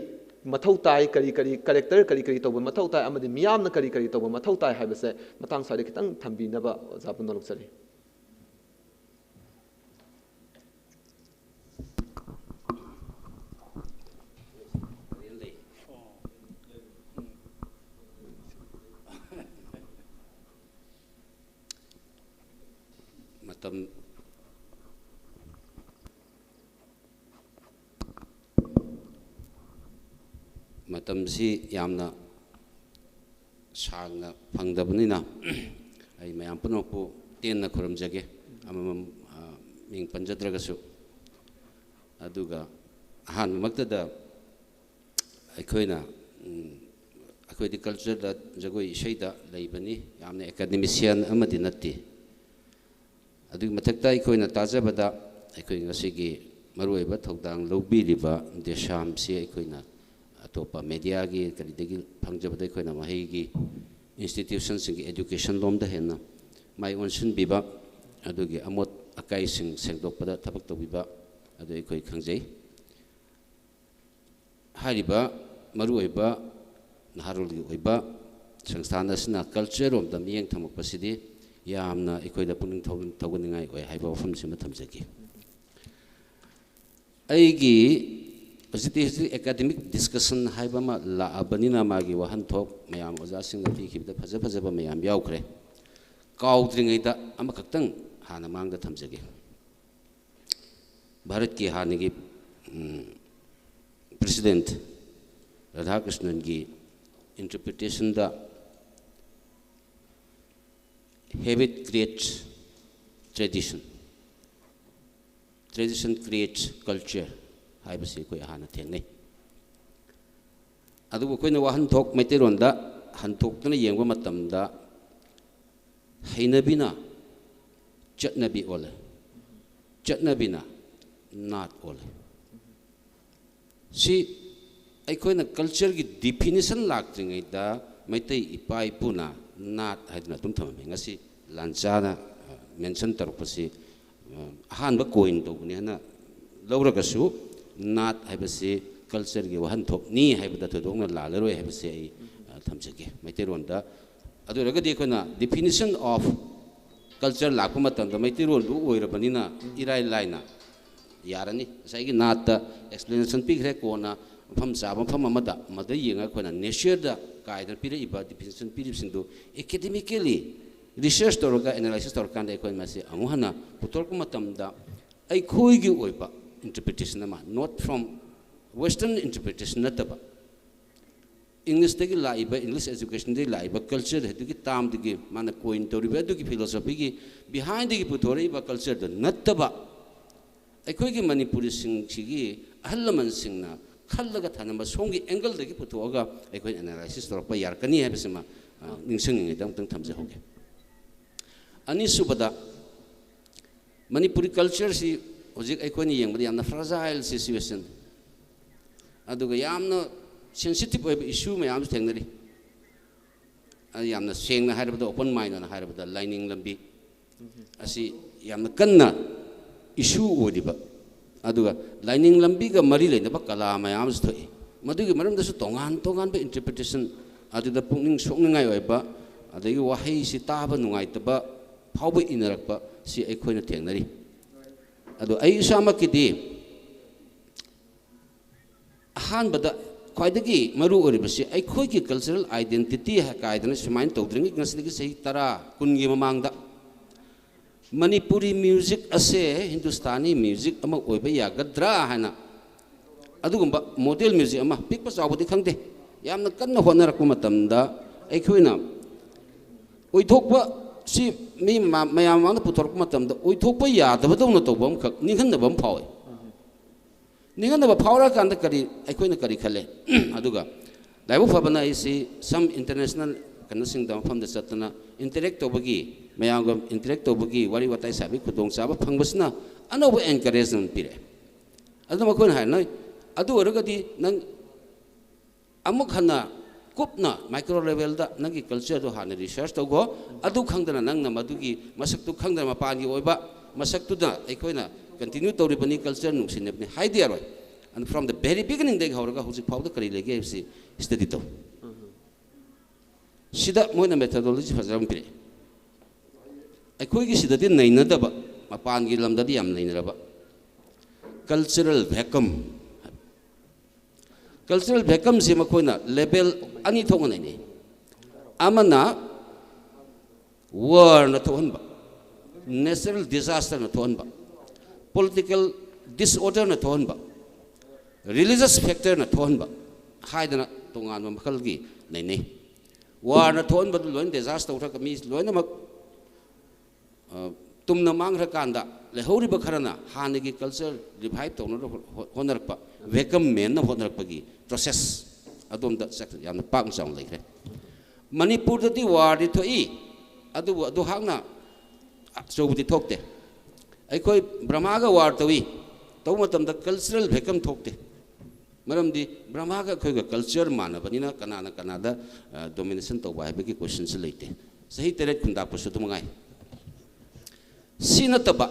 ꯃꯊꯧ ꯇꯥꯏ, ꯀꯔꯤ ꯀꯔꯤ ꯀꯦꯔꯦꯛꯇꯔ ꯀꯔꯤ ꯀꯔꯤ ꯇꯧꯕ ꯃꯊꯧ ꯇꯥꯏ ꯑꯃꯗꯤ ꯃꯤꯌꯥꯝꯅ ꯀꯔꯤ ꯀꯔꯤ ꯇꯧꯕ ꯃꯊꯧ ꯇꯥꯏ ꯍꯥꯏꯕꯁꯦ ꯃꯇꯥꯡ ꯁ꯭ꯋꯥꯏꯗ ꯈꯤꯇꯪ ꯊꯝꯕꯤꯅꯕ ꯑꯣꯖꯥꯕꯨ ꯅꯣꯜꯂꯛꯆꯔꯤ꯫ ꯃꯇꯝ ꯃꯇꯝꯁꯤ ꯌꯥꯝꯅ ꯁꯥꯡꯅ ꯐꯪꯗꯕꯅꯤꯅ ꯑꯩ ꯃꯌꯥꯝ ꯄꯨꯝꯅꯃꯛꯄꯨ ꯇꯦꯟꯅ ꯈꯨꯔꯨꯝꯖꯒꯦ꯫ ꯑꯃꯃꯝ, ꯑ, ꯃꯤꯡ ꯄꯟꯖꯗ꯭ꯔꯒꯁꯨ꯫ ꯑꯗꯨꯒ ꯑꯍꯥꯟꯕꯃꯛꯇꯗ ꯑꯩꯈꯣꯏꯅ, ꯎꯝ, ꯑꯩꯈꯣꯏꯗꯤ ꯀꯜꯆꯔꯗ, ꯖꯒꯣꯏ ꯏꯁꯩꯗ ꯂꯩꯕꯅꯤ, ꯌꯥꯝꯅ ꯑꯦꯀꯥꯗꯦꯃꯤꯁꯤꯌꯥꯟ ꯑꯃꯗꯤ ꯅꯠꯇꯦ꯫ ꯑꯗꯨꯒꯤ ꯃꯊꯛꯇ ꯑꯩꯈꯣꯏꯅ ꯇꯥꯖꯕꯗ ꯑꯩꯈꯣꯏ ꯉꯁꯤꯒꯤ ꯃꯔꯨꯑꯣꯏꯕ ꯊꯧꯗꯥꯡ ꯂꯧꯕꯤꯔꯤꯕ ꯗꯦꯁꯥꯝꯁꯤ ꯑꯩꯈꯣꯏꯅ ꯑꯇꯣꯞꯄ ꯃꯦꯗꯤꯌꯥꯒꯤ ꯀꯔꯤꯗꯒꯤ ꯐꯪꯖꯕꯗ ꯑꯩꯈꯣꯏꯅ ꯃꯍꯩꯒꯤ ꯏꯟꯁꯇꯤꯇ꯭ꯌꯨꯁꯟꯁꯤꯡꯒꯤ ꯑꯦꯖꯨꯀꯦꯁꯟ ꯂꯣꯝꯗ ꯍꯦꯟꯅ ꯃꯥꯏ ꯑꯣꯟꯁꯤꯟꯕꯤꯕ, ꯑꯗꯨꯒꯤ ꯑꯃꯣꯠ ꯑꯀꯥꯏꯁꯤꯡ ꯁꯦꯡꯗꯣꯛꯄꯗ ꯊꯕꯛ ꯇꯧꯕꯤꯕ ꯑꯗꯨ ꯑꯩꯈꯣꯏ ꯈꯪꯖꯩ꯫ ꯍꯥꯏꯔꯤꯕ ꯃꯔꯨꯑꯣꯏꯕ ꯅꯍꯥꯔꯣꯜꯒꯤ ꯑꯣꯏꯕ ꯁꯪꯁꯊꯥꯟ ꯑꯁꯤꯅ ꯀꯜꯆꯔ ꯔꯣꯝꯗ ꯃꯤꯠꯌꯦꯡ ꯊꯝꯃꯛꯄꯁꯤꯗꯤ ꯌꯥꯝꯅ ꯑꯩꯈꯣꯏꯗ ꯄꯨꯛꯅꯤꯡ ꯊꯧ-, ꯊꯧꯒꯠꯅꯤꯡꯉꯥꯏ ꯑꯣꯏ ꯍꯥꯏꯕ ꯋꯥꯐꯝꯁꯤꯃ ꯊꯝꯖꯒꯦ꯫ ꯑꯩꯒꯤ ꯍꯧꯖꯤꯛꯇꯤ ꯍꯧꯖꯤꯛ ꯑꯦꯀꯥꯗꯦꯃꯤꯛ ꯗꯤꯁꯀꯁꯟ ꯍꯥꯏꯕ ꯑꯃ ꯂꯥꯛꯑꯕꯅꯤꯅ, ꯃꯥꯒꯤ ꯋꯥꯍꯟꯊꯣꯛ ꯃꯌꯥꯝ ꯑꯣꯖꯥꯁꯤꯡꯅ ꯄꯤꯈꯤꯕꯗ ꯐꯖ ꯐꯖꯕ ꯃꯌꯥꯝ ꯌꯥꯎꯈ꯭ꯔꯦ꯫ ꯀꯥꯎꯗ꯭ꯔꯤꯉꯩꯗ ꯑꯃꯈꯛꯇꯪ ꯍꯥꯟꯅ ꯃꯥꯡꯗ ꯊꯝꯖꯒꯦ꯫ ꯚꯥꯔꯠꯀꯤ ꯍꯥꯟꯅꯒꯤ president ꯔꯥꯙꯥꯀ꯭ꯔꯤꯁꯅꯟꯒꯤ ꯏꯟꯇꯔꯄ꯭ꯔꯤꯇꯦꯁꯟꯗ "Habit creates tradition, tradition creates culture" ꯍꯥꯏꯕꯁꯤ ꯑꯩꯈꯣꯏ ꯍꯥꯟꯅ ꯊꯦꯡꯅꯩ꯫ ꯑꯗꯨꯕꯨ ꯑꯩꯈꯣꯏꯅ ꯋꯥꯍꯟꯊꯣꯛ ꯃꯩꯇꯩꯂꯣꯟꯗ ꯍꯟꯗꯣꯛꯇꯨꯅ ꯌꯦꯡꯕ ꯃꯇꯝꯗ, ꯍꯩꯅꯕꯤꯅ ꯆꯠꯅꯕꯤ ꯑꯣꯜꯂꯦ, ꯆꯠꯅꯕꯤꯅ ꯅꯥꯠ ꯑꯣꯜꯂꯦ꯫ ꯁꯤ ꯑꯩꯈꯣꯏꯅ ꯀꯜꯆꯔꯒꯤ ꯗꯤꯐꯤꯅꯤꯁꯟ ꯂꯥꯛꯇ꯭ꯔꯤꯉꯩꯗ ꯃꯩꯇꯩ ꯏꯄꯥ ꯏꯄꯨꯅ ꯅꯥꯠ ꯍꯥꯏꯗꯨꯅ ꯑꯗꯨꯝ ꯊꯝꯃꯝꯃꯤ꯫ ꯉꯁꯤ ꯂꯥꯟꯆꯥꯅ ꯃꯦꯟꯁꯟ ꯇꯧꯔꯛꯄꯁꯤ ꯑꯍꯥꯟꯕ ꯀꯣꯏꯟ ꯇꯧꯕꯅꯤ ꯍꯥꯏꯅ ꯂꯧꯔꯒꯁꯨ, ꯅꯥꯠ ꯍꯥꯏꯕꯁꯤ ꯀꯜꯆꯔꯒꯤ ꯋꯥꯍꯟꯊꯣꯛꯅꯤ ꯍꯥꯏꯕꯗ ꯊꯣꯏꯗꯣꯛꯅ ꯂꯥꯜꯂꯔꯣꯏ ꯍꯥꯏꯕꯁꯤ ꯑꯩ ꯊꯝꯖꯒꯦ꯫ ꯃꯩꯇꯩꯂꯣꯟꯗ ꯑꯗꯨ ꯑꯣꯏꯔꯒꯗꯤ ꯑꯩꯈꯣꯏꯅ definition of culture ꯂꯥꯛꯄ ꯃꯇꯝꯗ ꯃꯩꯇꯩꯂꯣꯟꯗꯨ ꯑꯣꯏꯔꯕꯅꯤꯅ ꯏꯔꯥꯏ ꯂꯥꯏꯅ ꯌꯥꯔꯅꯤ꯫ ꯉꯁꯥꯏꯒꯤ ꯅꯥꯠꯇ ꯑꯦꯛꯁꯄ꯭ꯂꯦꯅꯦꯁꯟ ꯄꯤꯈ꯭ꯔꯦ, ꯀꯣꯟꯅ ꯃꯐꯝ ꯆꯥꯕ ꯃꯐꯝ ꯑꯃꯗ ꯃꯗ ꯌꯦꯡꯉꯒ ꯑꯩꯈꯣꯏꯅ ꯅꯦꯆꯔꯗ ꯀꯥꯏꯗꯅ ꯄꯤꯔꯛꯏꯕ ꯗꯤꯐꯤꯅꯤꯁꯟ ꯄꯤꯔꯤꯕꯁꯤꯡꯗꯨ ꯑꯦꯀꯦꯗꯦꯃꯤꯀꯦꯂꯤ ꯔꯤꯁꯔꯁ ꯇꯧꯔꯒ, ꯑꯦꯅꯥꯂꯥꯏꯁꯤꯁ ꯇꯧꯔꯀꯥꯟꯗ ꯑꯩꯈꯣꯏ ꯃꯁꯤ ꯑꯃꯨꯛ ꯍꯟꯅ ꯄꯨꯊꯣꯔꯛꯄ ꯃꯇꯝꯗ ꯑꯩꯈꯣꯏꯒꯤ ꯑꯣꯏꯕ ꯏꯟꯇꯔꯄ꯭ꯔꯤꯇꯦꯁꯟ ꯑꯃ, not from western interpretation ꯅꯠꯇꯕ, ꯏꯪꯂꯤꯁꯇꯒꯤ ꯂꯥꯛꯏꯕ, ꯏꯪꯂꯤꯁ ꯑꯦꯖꯨꯀꯦꯁꯟꯗꯒꯤ ꯂꯥꯛꯏꯕ ꯀꯜꯆꯔ ꯑꯗꯨꯒꯤ ꯇꯥꯝꯗꯒꯤ ꯃꯥꯅ ꯀꯣꯏꯟ ꯇꯧꯔꯤꯕ ꯑꯗꯨꯒꯤ ꯐꯤꯂꯣꯁꯣꯐꯤꯒꯤ ꯕꯤꯍꯥꯏꯟꯗꯒꯤ ꯄꯨꯊꯣꯔꯛꯏꯕ ꯀꯜꯆꯔꯗꯨ ꯅꯠꯇꯕ, ꯑꯩꯈꯣꯏꯒꯤ ꯃꯅꯤꯄꯨꯔꯤꯁꯤꯡꯁꯤꯒꯤ ꯑꯍꯜ ꯂꯃꯟꯁꯤꯡꯅ ꯈꯜꯂꯒ ꯊꯅꯝꯕ ꯁꯣꯝꯒꯤ ꯑꯦꯡꯒꯜꯗꯒꯤ ꯄꯨꯊꯣꯛꯑꯒ ꯑꯩꯈꯣꯏꯅ ꯑꯦꯅꯥꯂꯥꯏꯁꯤꯁ ꯇꯧꯔꯛꯄ ꯌꯥꯔꯛꯀꯅꯤ ꯍꯥꯏꯕꯁꯤꯃ, ꯑ, ꯅꯤꯡꯁꯤꯡꯉꯤꯉꯩꯗ ꯑꯃꯨꯛꯇꯪ ꯊꯝꯖꯍꯧꯒꯦ꯫ ꯑꯅꯤꯁꯨꯕꯗ, ꯃꯅꯤꯄꯨꯔꯤ ꯀꯜꯆꯔꯁꯤ ꯍꯧꯖꯤꯛ ꯑꯩꯈꯣꯏꯅ ꯌꯦꯡꯕꯗ ꯌꯥꯝꯅ ꯐ꯭ꯔꯖꯥꯏꯜ ꯁꯤꯆꯨꯋꯦꯁꯟ, ꯑꯗꯨꯒ ꯌꯥꯝꯅ ꯁꯦꯟꯁꯤꯇꯤꯞ ꯑꯣꯏꯕ ꯏꯁꯨ ꯃꯌꯥꯝꯁꯨ ꯊꯦꯡꯅꯔꯤ꯫ ꯑ, ꯌꯥꯝꯅ ꯁꯦꯡꯅ ꯍꯥꯏꯔꯕꯗ, ꯑꯣꯄꯟ ꯃꯥꯏꯟ ꯑꯣꯏꯅ ꯍꯥꯏꯔꯕꯗ, ꯂꯥꯏꯅꯤꯡ ꯂꯝꯕꯤ ꯑꯁꯤ ꯌꯥꯝꯅ ꯀꯟꯅ ꯏꯁꯨ ꯑꯣꯏꯔꯤꯕ, ꯑꯗꯨꯒ ꯂꯥꯏꯅꯤꯡ ꯂꯝꯕꯤꯒ ꯃꯔꯤ ꯂꯩꯅꯕ ꯀꯂꯥ ꯃꯌꯥꯝ ꯑꯃꯁꯨ ꯊꯣꯛꯏ꯫ ꯃꯗꯨꯒꯤ ꯃꯔꯝꯗꯁꯨ ꯇꯣꯉꯥꯟ ꯇꯣꯉꯥꯟꯕ ꯏꯟꯇꯔꯄ꯭ꯔꯤꯇꯦꯁꯟ, ꯑꯗꯨꯗ ꯄꯨꯛꯅꯤꯡ ꯁꯣꯛꯅꯤꯡꯉꯥꯏ ꯑꯣꯏꯕ, ꯑꯗꯒꯤ ꯋꯥꯍꯩꯁꯤ ꯇꯥꯕ ꯅꯨꯡꯉꯥꯏꯇꯕ ꯐꯥꯎꯕ ꯏꯅꯔꯛꯄ ꯁꯤ ꯑꯩꯈꯣꯏꯅ ꯊꯦꯡꯅꯔꯤ꯫ ꯑꯗꯣ ꯑꯩ ꯏꯁꯥꯃꯛꯀꯤꯗꯤ ꯑꯍꯥꯟꯕꯗ ꯈ꯭ꯋꯥꯏꯗꯒꯤ ꯃꯔꯨ ꯑꯣꯏꯔꯤꯕꯁꯤ ꯑꯩꯈꯣꯏꯒꯤ cultural identity ꯀꯥꯏꯗꯅ ꯁꯨꯃꯥꯏꯅ ꯇꯧꯗ꯭ꯔꯤꯉꯩ ꯉꯁꯤꯗꯒꯤ ꯆꯍꯤ ꯇꯔꯥ, ꯀꯨꯟꯒꯤ ꯃꯃꯥꯡꯗ ꯃꯅꯤꯄꯨꯔꯤ music ꯑꯁꯦ ꯍꯤꯟꯗꯨꯁꯇꯥꯅꯤ music ꯑꯃ ꯑꯣꯏꯕ ꯌꯥꯒꯗ꯭ꯔꯥ ꯍꯥꯏꯅ ꯑꯗꯨꯒꯨꯝꯕ model music ꯑꯃ, ꯄꯤꯛꯄ ꯆꯥꯎꯕꯗꯤ ꯈꯪꯗꯦ, ꯌꯥꯝꯅ ꯀꯟꯅ ꯍꯣꯠꯅꯔꯛꯄ ꯃꯇꯝꯗ ꯑꯩꯈꯣꯏꯅ ꯑꯣꯏꯊꯣꯛꯄ ꯁꯤ ꯃꯤ ꯃ-, ꯃꯌꯥꯝ ꯃꯃꯥꯡꯗ ꯄꯨꯊꯣꯔꯛꯄ ꯃꯇꯝꯗ ꯑꯣꯏꯊꯣꯛꯄ ꯌꯥꯗꯕꯗꯧꯅ ꯇꯧꯕ ꯑꯃꯈꯛ ꯅꯤꯡꯍꯟꯅꯕ ꯑꯃ ꯐꯥꯎꯏ꯫ ꯅꯤꯡꯍꯟꯅꯕ ꯐꯥꯎꯔꯛꯑꯀꯥꯟꯗ ꯀꯔꯤ, ꯑꯩꯈꯣꯏꯅ ꯀꯔꯤ ꯈꯜꯂꯦ? ꯑꯗꯨꯒ ꯂꯥꯏꯕꯛ ꯐꯕꯅ ꯑꯩꯁꯤ some international ꯀꯩꯅꯣꯁꯤꯡꯗ, ꯃꯐꯝꯗ ꯆꯠꯇꯅ interact ꯇꯧꯕꯒꯤ, ꯃꯌꯥꯝꯒ interact ꯇꯧꯕꯒꯤ, ꯋꯥꯔꯤ ꯋꯥꯇꯥꯏ ꯁꯥꯕꯒꯤ ꯈꯨꯗꯣꯡꯆꯥꯕ ꯐꯪꯕꯁꯤꯅ ꯑꯅꯧꯕ encouragement ꯑꯃ ꯄꯤꯔꯛꯑꯦ꯫ ꯑꯗꯨꯅ ꯃꯈꯣꯏꯅ ꯍꯥꯏ, "ꯅꯣꯏ ꯑꯗꯨ ꯑꯣꯏꯔꯒꯗꯤ ꯅꯪ ꯑꯃꯨꯛ ꯍꯟꯅ ꯀꯨꯞꯅ micro levelꯗ ꯅꯪꯒꯤ cultureꯗꯨ ꯍꯥꯟꯅ research ꯇꯧꯈꯣ꯫ ꯑꯗꯨ ꯈꯪꯗꯅ ꯅꯪꯅ ꯃꯗꯨꯒꯤ ꯃꯁꯛꯇꯨ ꯈꯪꯗꯅ ꯃꯄꯥꯟꯒꯤ ꯑꯣꯏꯕ ꯃꯁꯛꯇꯨꯗ ꯑꯩꯈꯣꯏꯅ continue ꯇꯧꯔꯤꯕꯅꯤ, culture ꯅꯨꯡꯁꯤꯅꯕꯅꯤ ꯍꯥꯏꯗꯤ ꯌꯥꯔꯣꯏ꯫ And from the very beginningꯗꯒꯤ ꯍꯧꯔꯒ ꯍꯧꯖꯤꯛ ꯐꯥꯎꯕꯗ ꯀꯔꯤ ꯂꯩꯒꯦ ꯍꯥꯏꯕꯁꯤ study ꯇꯧ꯫" ꯁꯤꯗ ꯃꯣꯏꯅ methodology ꯐꯖꯕ ꯑꯃ ꯄꯤꯔꯛꯑꯦ꯫ ꯑꯩꯈꯣꯏꯒꯤ ꯁꯤꯗꯗꯤ ꯅꯩꯅꯗꯕ, ꯃꯄꯥꯟꯒꯤ ꯂꯝꯗꯗꯤ ꯌꯥꯝ ꯅꯩꯅꯔꯕ cultural vacuum꯫ Cultural vacuumꯁꯤ ꯃꯈꯣꯏꯅ level ꯑꯅꯤ ꯊꯣꯛꯅ ꯅꯩꯅꯩ꯫ ꯑꯃꯅ warꯅ ꯊꯣꯛꯍꯟꯕ, natural disasterꯅ ꯊꯣꯛꯍꯟꯕ, political disorderꯅ ꯊꯣꯛꯍꯟꯕ, religious factorꯅ ꯊꯣꯛꯍꯟꯕ ꯍꯥꯏꯗꯅ ꯇꯣꯉꯥꯟꯕ ꯃꯈꯜꯒꯤ ꯅꯩꯅꯩ꯫ Warꯅ ꯊꯣꯛꯍꯟꯕꯗꯨ ꯂꯣꯏꯅ disaster ꯇꯧꯈ꯭ꯔꯒ ꯃꯤ ꯂꯣꯏꯅꯃꯛ, ꯑ, ꯇꯨꯝꯅ ꯃꯥꯡꯈ꯭ꯔꯀꯥꯟꯗ ꯂꯩꯍꯧꯔꯤꯕ ꯈꯔꯅ ꯍꯥꯟꯅꯒꯤ culture revive ꯇꯧꯅꯕ ꯍꯣ-, ꯍꯣꯠꯅꯔꯛꯄ, vacuum ꯃꯦꯟꯅ ꯍꯣꯠꯅꯔꯛꯄꯒꯤ process ꯑꯗꯣꯝꯗ ꯆꯠꯈ꯭ꯔꯦ꯫ ꯌꯥꯝꯅ ꯄꯥꯛꯅ ꯆꯥꯎꯅ ꯂꯩꯈ꯭ꯔꯦ꯫ ꯃꯅꯤꯄꯨꯔꯗꯗꯤ warꯗꯤ ꯊꯣꯛꯏ, ꯑꯗꯨꯕꯨ ꯑꯗꯨꯍꯥꯛꯅ ꯑꯆꯧꯕꯗꯤ ꯊꯣꯛꯇꯦ꯫ ꯑꯩꯈꯣꯏ ꯕ꯭ꯔꯍꯃꯥꯒ war ꯇꯧꯏ, ꯇꯧꯕ ꯃꯇꯝꯗ cultural vacuum ꯊꯣꯛꯇꯦ꯫ ꯃꯔꯝꯗꯤ ꯕ꯭ꯔꯍꯃꯥꯒ ꯑꯩꯈꯣꯏꯒ culture ꯃꯥꯟꯅꯕꯅꯤꯅ ꯀꯅꯥꯅ ꯀꯅꯥꯗ, ꯑ, domination ꯇꯧꯕ ꯍꯥꯏꯕꯒꯤ questionꯁꯤ ꯂꯩꯇꯦ꯫ ꯆꯍꯤ ꯇꯔꯦꯠ ꯈꯨꯟꯗꯥꯛꯄꯁꯨ ꯑꯗꯨ ꯃꯉꯥꯏ꯫ ꯁꯤ ꯅꯠꯇꯕ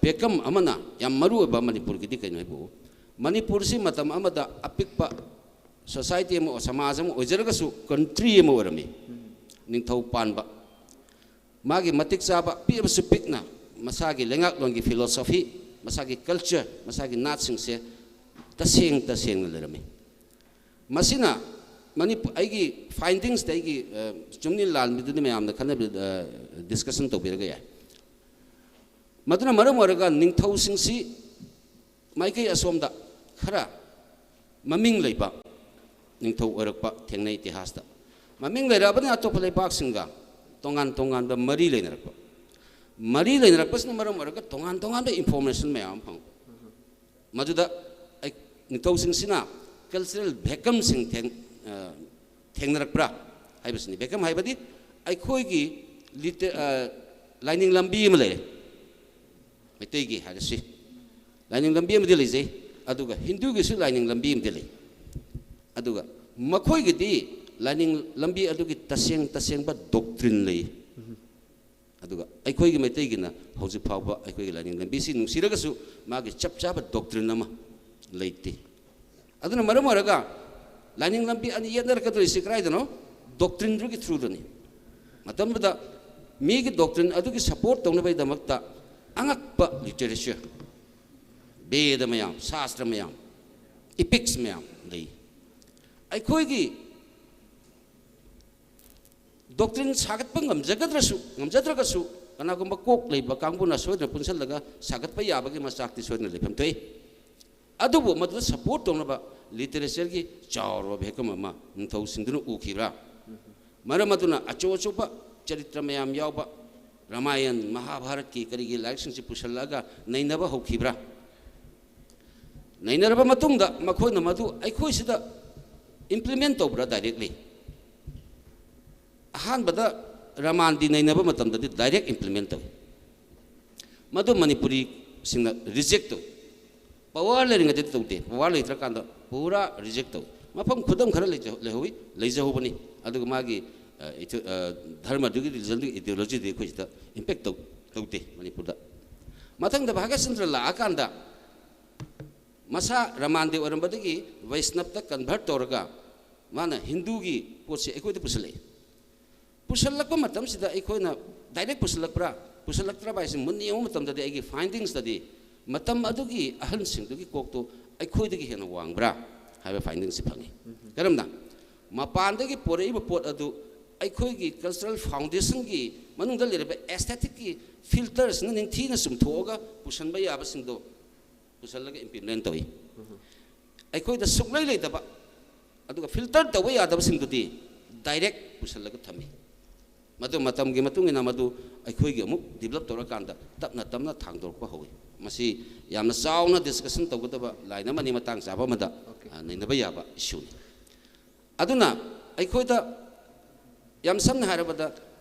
vacuum ꯑꯃꯅ ꯌꯥꯝ ꯃꯔꯨ ꯑꯣꯏꯕ ꯃꯅꯤꯄꯨꯔꯒꯤꯗꯤ ꯀꯩꯅꯣ ꯍꯥꯏꯕꯨ, ꯃꯅꯤꯄꯨꯔꯁꯤ ꯃꯇꯝ ꯑꯃꯗ ꯑꯄꯤꯛꯄ society ꯑꯃ, ꯁꯃꯥꯖ ꯑꯃ ꯑꯣꯏꯖꯔꯒꯁꯨ country ꯑꯃ ꯑꯣꯏꯔꯝꯃꯤ꯫ ꯅꯤꯡꯊꯧ ꯄꯥꯟꯕ꯫ ꯃꯥꯒꯤ ꯃꯇꯤꯛ ꯆꯥꯕ, ꯄꯤꯛꯑꯕꯁꯨ ꯄꯤꯛꯅ, ꯃꯁꯥꯒꯤ ꯂꯩꯉꯥꯛꯂꯣꯟꯒꯤ philosophy, ꯃꯁꯥꯒꯤ culture, ꯃꯁꯥꯒꯤ ꯅꯥꯠꯁꯤꯡꯁꯦ ꯇꯁꯦꯡ ꯇꯁꯦꯡꯅ ꯂꯩꯔꯝꯃꯤ꯫ ꯃꯁꯤꯅ ꯃꯅꯤꯄꯨꯔ, ꯑꯩꯒꯤ ꯐꯥꯏꯟꯗꯤꯡꯁꯇ ꯑꯩꯒꯤ, ꯑ, ꯆꯨꯝꯅꯤ ꯂꯥꯟꯕꯤꯗꯨꯗꯤ ꯃꯌꯥꯝꯅ ꯈꯟꯅꯕ, ꯑ, ꯗꯤꯁꯀꯁꯟ ꯇꯧꯕꯤꯔꯒ ꯌꯥꯏ꯫ ꯃꯗꯨꯅ ꯃꯔꯝ ꯑꯣꯏꯔꯒ ꯅꯤꯡꯊꯧꯁꯤꯡꯁꯤ ꯃꯥꯏꯀꯩ ꯑꯁꯣꯝꯗ ꯈꯔ ꯃꯃꯤꯡ ꯂꯩꯕ ꯅꯤꯡꯊꯧ ꯑꯣꯏꯔꯛꯄ ꯊꯦꯡꯅꯩ ꯏꯇꯤꯍꯥꯁꯇ꯫ ꯃꯃꯤꯡ ꯂꯩꯔꯛꯑꯕꯅꯤꯅ ꯑꯇꯣꯞꯄ ꯂꯩꯕꯥꯛꯁꯤꯡꯒ ꯇꯣꯉꯥꯟ ꯇꯣꯉꯥꯟꯕ ꯃꯔꯤ ꯂꯩꯅꯔꯛꯄ꯫ ꯃꯔꯤ ꯂꯩꯅꯔꯛꯄꯁꯤꯅ ꯃꯔꯝ ꯑꯣꯏꯔꯒ ꯇꯣꯉꯥꯟ ꯇꯣꯉꯥꯟꯕ ꯏꯟꯐꯣꯔꯃꯦꯁꯟ ꯃꯌꯥꯝ ꯑꯃ ꯐꯪꯕ꯫ ꯃꯗꯨꯗ ꯑꯩ-, ꯅꯤꯡꯊꯧꯁꯤꯡꯁꯤꯅ ꯀꯜꯆꯔꯦꯜ ꯚꯦꯀꯝꯁꯤꯡ ꯊꯦꯡ-, ꯑ, ꯊꯦꯡꯅꯔꯛꯄ꯭ꯔꯥ ꯍꯥꯏꯕꯁꯤꯅꯤ꯫ ꯚꯦꯀꯝ ꯍꯥꯏꯕꯗꯤ ꯑꯩꯈꯣꯏꯒꯤ ꯂꯤꯇ-, ꯑ, ꯂꯥꯏꯅꯤꯡ ꯂꯝꯕꯤ ꯑꯃ ꯂꯩꯔꯦ, ꯃꯩꯇꯩꯒꯤ ꯍꯥꯏꯔꯁꯤ, ꯂꯥꯏꯅꯤꯡ ꯂꯝꯕꯤ ꯑꯃꯗꯤ ꯂꯩꯖꯩ, ꯑꯗꯨꯒ ꯍꯤꯟꯗꯨꯒꯤꯁꯨ ꯂꯥꯏꯅꯤꯡ ꯂꯝꯕꯤ ꯑꯃꯗꯤ ꯂꯩ꯫ ꯑꯗꯨꯒ ꯃꯈꯣꯏꯒꯤꯗꯤ ꯂꯥꯏꯅꯤꯡ ꯂꯝꯕꯤ ꯑꯗꯨꯒꯤ ꯇꯁꯦꯡ ꯇꯁꯦꯡꯕ ꯗꯣꯛꯇ꯭ꯔꯤꯟ ꯂꯩ꯫ ꯑꯗꯨꯒ ꯑꯩꯈꯣꯏꯒꯤ ꯃꯩꯇꯩꯒꯤꯅ ꯍꯧꯖꯤꯛ ꯐꯥꯎꯕ ꯑꯩꯈꯣꯏꯒꯤ ꯂꯥꯏꯅꯤꯡ ꯂꯝꯕꯤꯁꯤ ꯅꯨꯡꯁꯤꯔꯒꯁꯨ ꯃꯥꯒꯤ ꯆꯞ ꯆꯥꯕ ꯗꯣꯛꯇ꯭ꯔꯤꯟ ꯑꯃ ꯂꯩꯇꯦ꯫ ꯑꯗꯨꯅ ꯃꯔꯝ ꯑꯣꯏꯔꯒ ꯂꯥꯏꯅꯤꯡ ꯂꯝꯕꯤ ꯑꯅꯤ ꯌꯦꯠꯅꯔꯛꯀꯗꯧꯔꯤꯁꯤ ꯀꯗꯥꯏꯗꯅꯣ? ꯗꯣꯛꯇ꯭ꯔꯤꯟꯗꯨꯒꯤ ꯊ꯭ꯔꯨꯗꯅꯤ꯫ ꯃꯇꯝꯗꯨꯗ ꯃꯤꯒꯤ ꯗꯣꯛꯇ꯭ꯔꯤꯟ ꯑꯗꯨꯒꯤ ꯁꯄꯣꯔꯠ ꯇꯧꯅꯕꯒꯤꯗꯃꯛꯇ ꯑꯉꯛꯄ ꯂꯤꯇꯔꯦꯆꯔ, ꯕꯦꯗ ꯃꯌꯥꯝ, ꯁꯥꯁꯇ꯭ꯔ ꯃꯌꯥꯝ, ꯏꯄꯤꯛꯁ ꯃꯌꯥꯝ ꯂꯩ꯫ ꯑꯩꯈꯣꯏꯒꯤ ꯗꯣꯛꯇ꯭ꯔꯤꯟ ꯁꯥꯒꯠꯄ ꯉꯝꯖꯒꯗ꯭ꯔꯁꯨ, ꯉꯝꯖꯗ꯭ꯔꯒꯁꯨ, ꯀꯅꯥꯒꯨꯝꯕ ꯀꯣꯛ ꯂꯩꯕ ꯀꯥꯡꯕꯨꯅ ꯁꯣꯏꯗꯅ ꯄꯨꯟꯁꯤꯜꯂꯒ ꯁꯥꯒꯠꯄ ꯌꯥꯕꯒꯤ ꯃꯆꯥꯛꯇꯤ ꯁꯣꯏꯗꯅ ꯂꯩꯐꯝ ꯊꯣꯛꯏ꯫ ꯑꯗꯨꯕꯨ ꯃꯗꯨꯗ ꯁꯄꯣꯔꯠ ꯇꯧꯅꯕ ꯂꯤꯇꯔꯦꯆꯔꯒꯤ ꯆꯥꯎꯔꯕ ꯚꯦꯀꯝ ꯑꯃ ꯅꯤꯡꯊꯧꯁꯤꯡꯗꯨꯅ ꯎꯈꯤꯕ꯭ꯔꯥ? ꯃꯔꯝ ꯑꯗꯨꯅ ꯑꯆꯧ ꯑꯆꯧꯕ ꯆꯔꯤꯇ꯭ꯔ ꯃꯌꯥꯝ ꯌꯥꯎꯕ ꯔꯥꯃꯥꯌꯟ, ꯃꯍꯥꯚꯥꯔꯠꯀꯤ ꯀꯔꯤꯒꯤ ꯂꯥꯏꯔꯤꯛꯁꯤꯡꯁꯤ ꯄꯨꯁꯜꯂꯛꯑꯒ ꯅꯩꯅꯕ ꯍꯧꯈꯤꯕ꯭ꯔꯥ? ꯅꯩꯅꯔꯕ ꯃꯇꯨꯡꯗ ꯃꯈꯣꯏꯅ ꯃꯗꯨ ꯑꯩꯈꯣꯏꯁꯤꯗ ꯏꯝꯄ꯭ꯂꯤꯃꯦꯟ ꯇꯧꯕ꯭ꯔꯥ ꯗꯥꯏꯔꯦꯛꯂꯤ? ꯑꯍꯥꯟꯕꯗ ꯔꯥꯃꯥꯟꯗꯤ ꯅꯩꯅꯕ ꯃꯇꯝꯗꯗꯤ ꯗꯥꯏꯔꯦꯛ ꯏꯝꯄ꯭ꯂꯤꯃꯦꯟ ꯇꯧꯏ꯫ ꯃꯗꯨ ꯃꯅꯤꯄꯨꯔꯤꯁꯤꯡꯅ ꯔꯤꯖꯦꯛ ꯇꯧꯏ꯫ ꯄꯋꯥꯔ ꯂꯩꯔꯤꯉꯩꯗꯗꯤ ꯇꯧꯗꯦ, ꯄꯋꯥꯔ ꯂꯩꯇ꯭ꯔꯀꯥꯟꯗ ꯄꯨꯔꯥ ꯔꯤꯖꯦꯛ ꯇꯧꯏ꯫ ꯃꯐꯝ ꯈꯨꯗꯝ ꯈꯔ ꯂꯩꯖ-, ꯂꯩꯍꯧꯋꯤ, ꯂꯩꯖꯍꯧꯕꯅꯤ꯫ ꯑꯗꯨꯒ ꯃꯥꯒꯤ, ꯑ, ꯏꯊ-, ꯑ, ꯙꯔꯃꯗꯨꯒꯤ, ꯔꯤꯂꯤꯖꯟꯗꯨꯒꯤ ꯏꯗꯤꯑꯣꯂꯣꯖꯤꯗꯤ ꯑꯩꯈꯣꯏ ꯁꯤꯗ ꯏꯝꯄꯦꯛ ꯇꯧ-, ꯇꯧꯗꯦ ꯃꯅꯤꯄꯨꯔꯗ꯫ ꯃꯊꯪꯗ ꯚꯥꯒ꯭ꯌꯆꯟꯗ꯭ꯔ ꯂꯥꯛꯑꯀꯥꯟꯗ ꯃꯁꯥ ꯔꯃꯥꯟꯗꯤ ꯑꯣꯏꯔꯝꯕꯗꯒꯤ ꯕꯩꯁꯅꯞꯇ ꯀꯟꯚꯔꯠ ꯇꯧꯔꯒ ꯃꯥꯅ ꯍꯤꯟꯗꯨꯒꯤ ꯄꯣꯠꯁꯦ ꯑꯩꯈꯣꯏꯗ ꯄꯨꯁꯜꯂꯛꯏ꯫ ꯄꯨꯁꯜꯂꯛꯄ ꯃꯇꯝꯁꯤꯗ ꯑꯩꯈꯣꯏꯅ ꯗꯥꯏꯔꯦꯛ ꯄꯨꯁꯜꯂꯛꯄ꯭ꯔꯥ, ꯄꯨꯁꯜꯂꯛꯇ꯭ꯔꯕ ꯍꯥꯏꯁꯦ ꯃꯨꯟꯅ ꯌꯦꯡꯕ ꯃꯇꯝꯗꯗꯤ ꯑꯩꯒꯤ ꯐꯥꯏꯟꯗꯤꯡꯁꯇꯗꯤ ꯃꯇꯝ ꯑꯗꯨꯒꯤ ꯑꯍꯜꯁꯤꯡꯗꯨꯒꯤ ꯀꯣꯛꯇꯣ ꯑꯩꯈꯣꯏꯗꯒꯤ ꯍꯦꯟꯅ ꯋꯥꯡꯕ꯭ꯔꯥ? ꯍꯥꯏꯕ ꯐꯥꯏꯟꯗꯤꯡꯁꯤ ꯐꯪꯉꯤ꯫ ꯀꯔꯝꯅ? ꯃꯄꯥꯟꯗꯒꯤ ꯄꯨꯔꯛꯏꯕ ꯄꯣꯠ ꯑꯗꯨ ꯑꯩꯈꯣꯏꯒꯤ ꯀꯜꯆꯔꯦꯜ ꯐꯥꯎꯟꯗꯦꯁꯟꯒꯤ ꯃꯅꯨꯡꯗ ꯂꯩꯔꯤꯕ ꯑꯦꯁꯊꯦꯇꯤꯛꯀꯤ ꯐꯤꯜꯇꯔꯁꯤꯅ ꯅꯤꯡꯊꯤꯅ ꯆꯨꯝꯊꯣꯛꯑꯒ ꯄꯨꯁꯟꯕ ꯌꯥꯕꯁꯤꯡꯗꯣ ꯄꯨꯁꯜꯂꯒ ꯏꯝꯄ꯭ꯂꯤꯃꯦꯟ ꯇꯧꯏ꯫ ꯑꯩꯈꯣꯏꯗ ꯁꯨꯛꯂꯩ ꯂꯩꯇꯕ ꯑꯗꯨꯒ ꯐꯤꯜꯇꯔ ꯇꯧꯕ ꯌꯥꯗꯕꯁꯤꯡꯗꯨꯗꯤ ꯗꯥꯏꯔꯦꯛ ꯄꯨꯁꯜꯂꯒ ꯊꯝꯃꯤ꯫ ꯃꯗꯨ ꯃꯇꯝꯒꯤ ꯃꯇꯨꯡ ꯏꯟꯅ ꯃꯗꯨ ꯑꯩꯈꯣꯏꯒꯤ ꯑꯃꯨꯛ ꯗꯤꯕꯂꯞ ꯇꯧꯔꯀꯥꯟꯗ ꯇꯞꯅ ꯇꯞꯅ ꯊꯥꯡꯗꯣꯔꯛꯄ ꯍꯧꯏ꯫ ꯃꯁꯤ ꯌꯥꯝꯅ ꯆꯥꯎꯅ ꯗꯤꯁꯀꯁꯟ ꯇꯧꯒꯗꯕ ꯂꯥꯏꯟ ꯑꯃꯅꯤ, ꯃꯇꯥꯡ ꯆꯥꯕ ꯑꯃꯗ, ꯑ, ꯅꯩꯅꯕ ꯌꯥꯕ ꯏꯁꯨꯅꯤ꯫ ꯑꯗꯨꯅ ꯑꯩꯈꯣꯏꯗ ꯌꯥꯝ ꯁꯝꯅ ꯍꯥꯏꯔꯕꯗ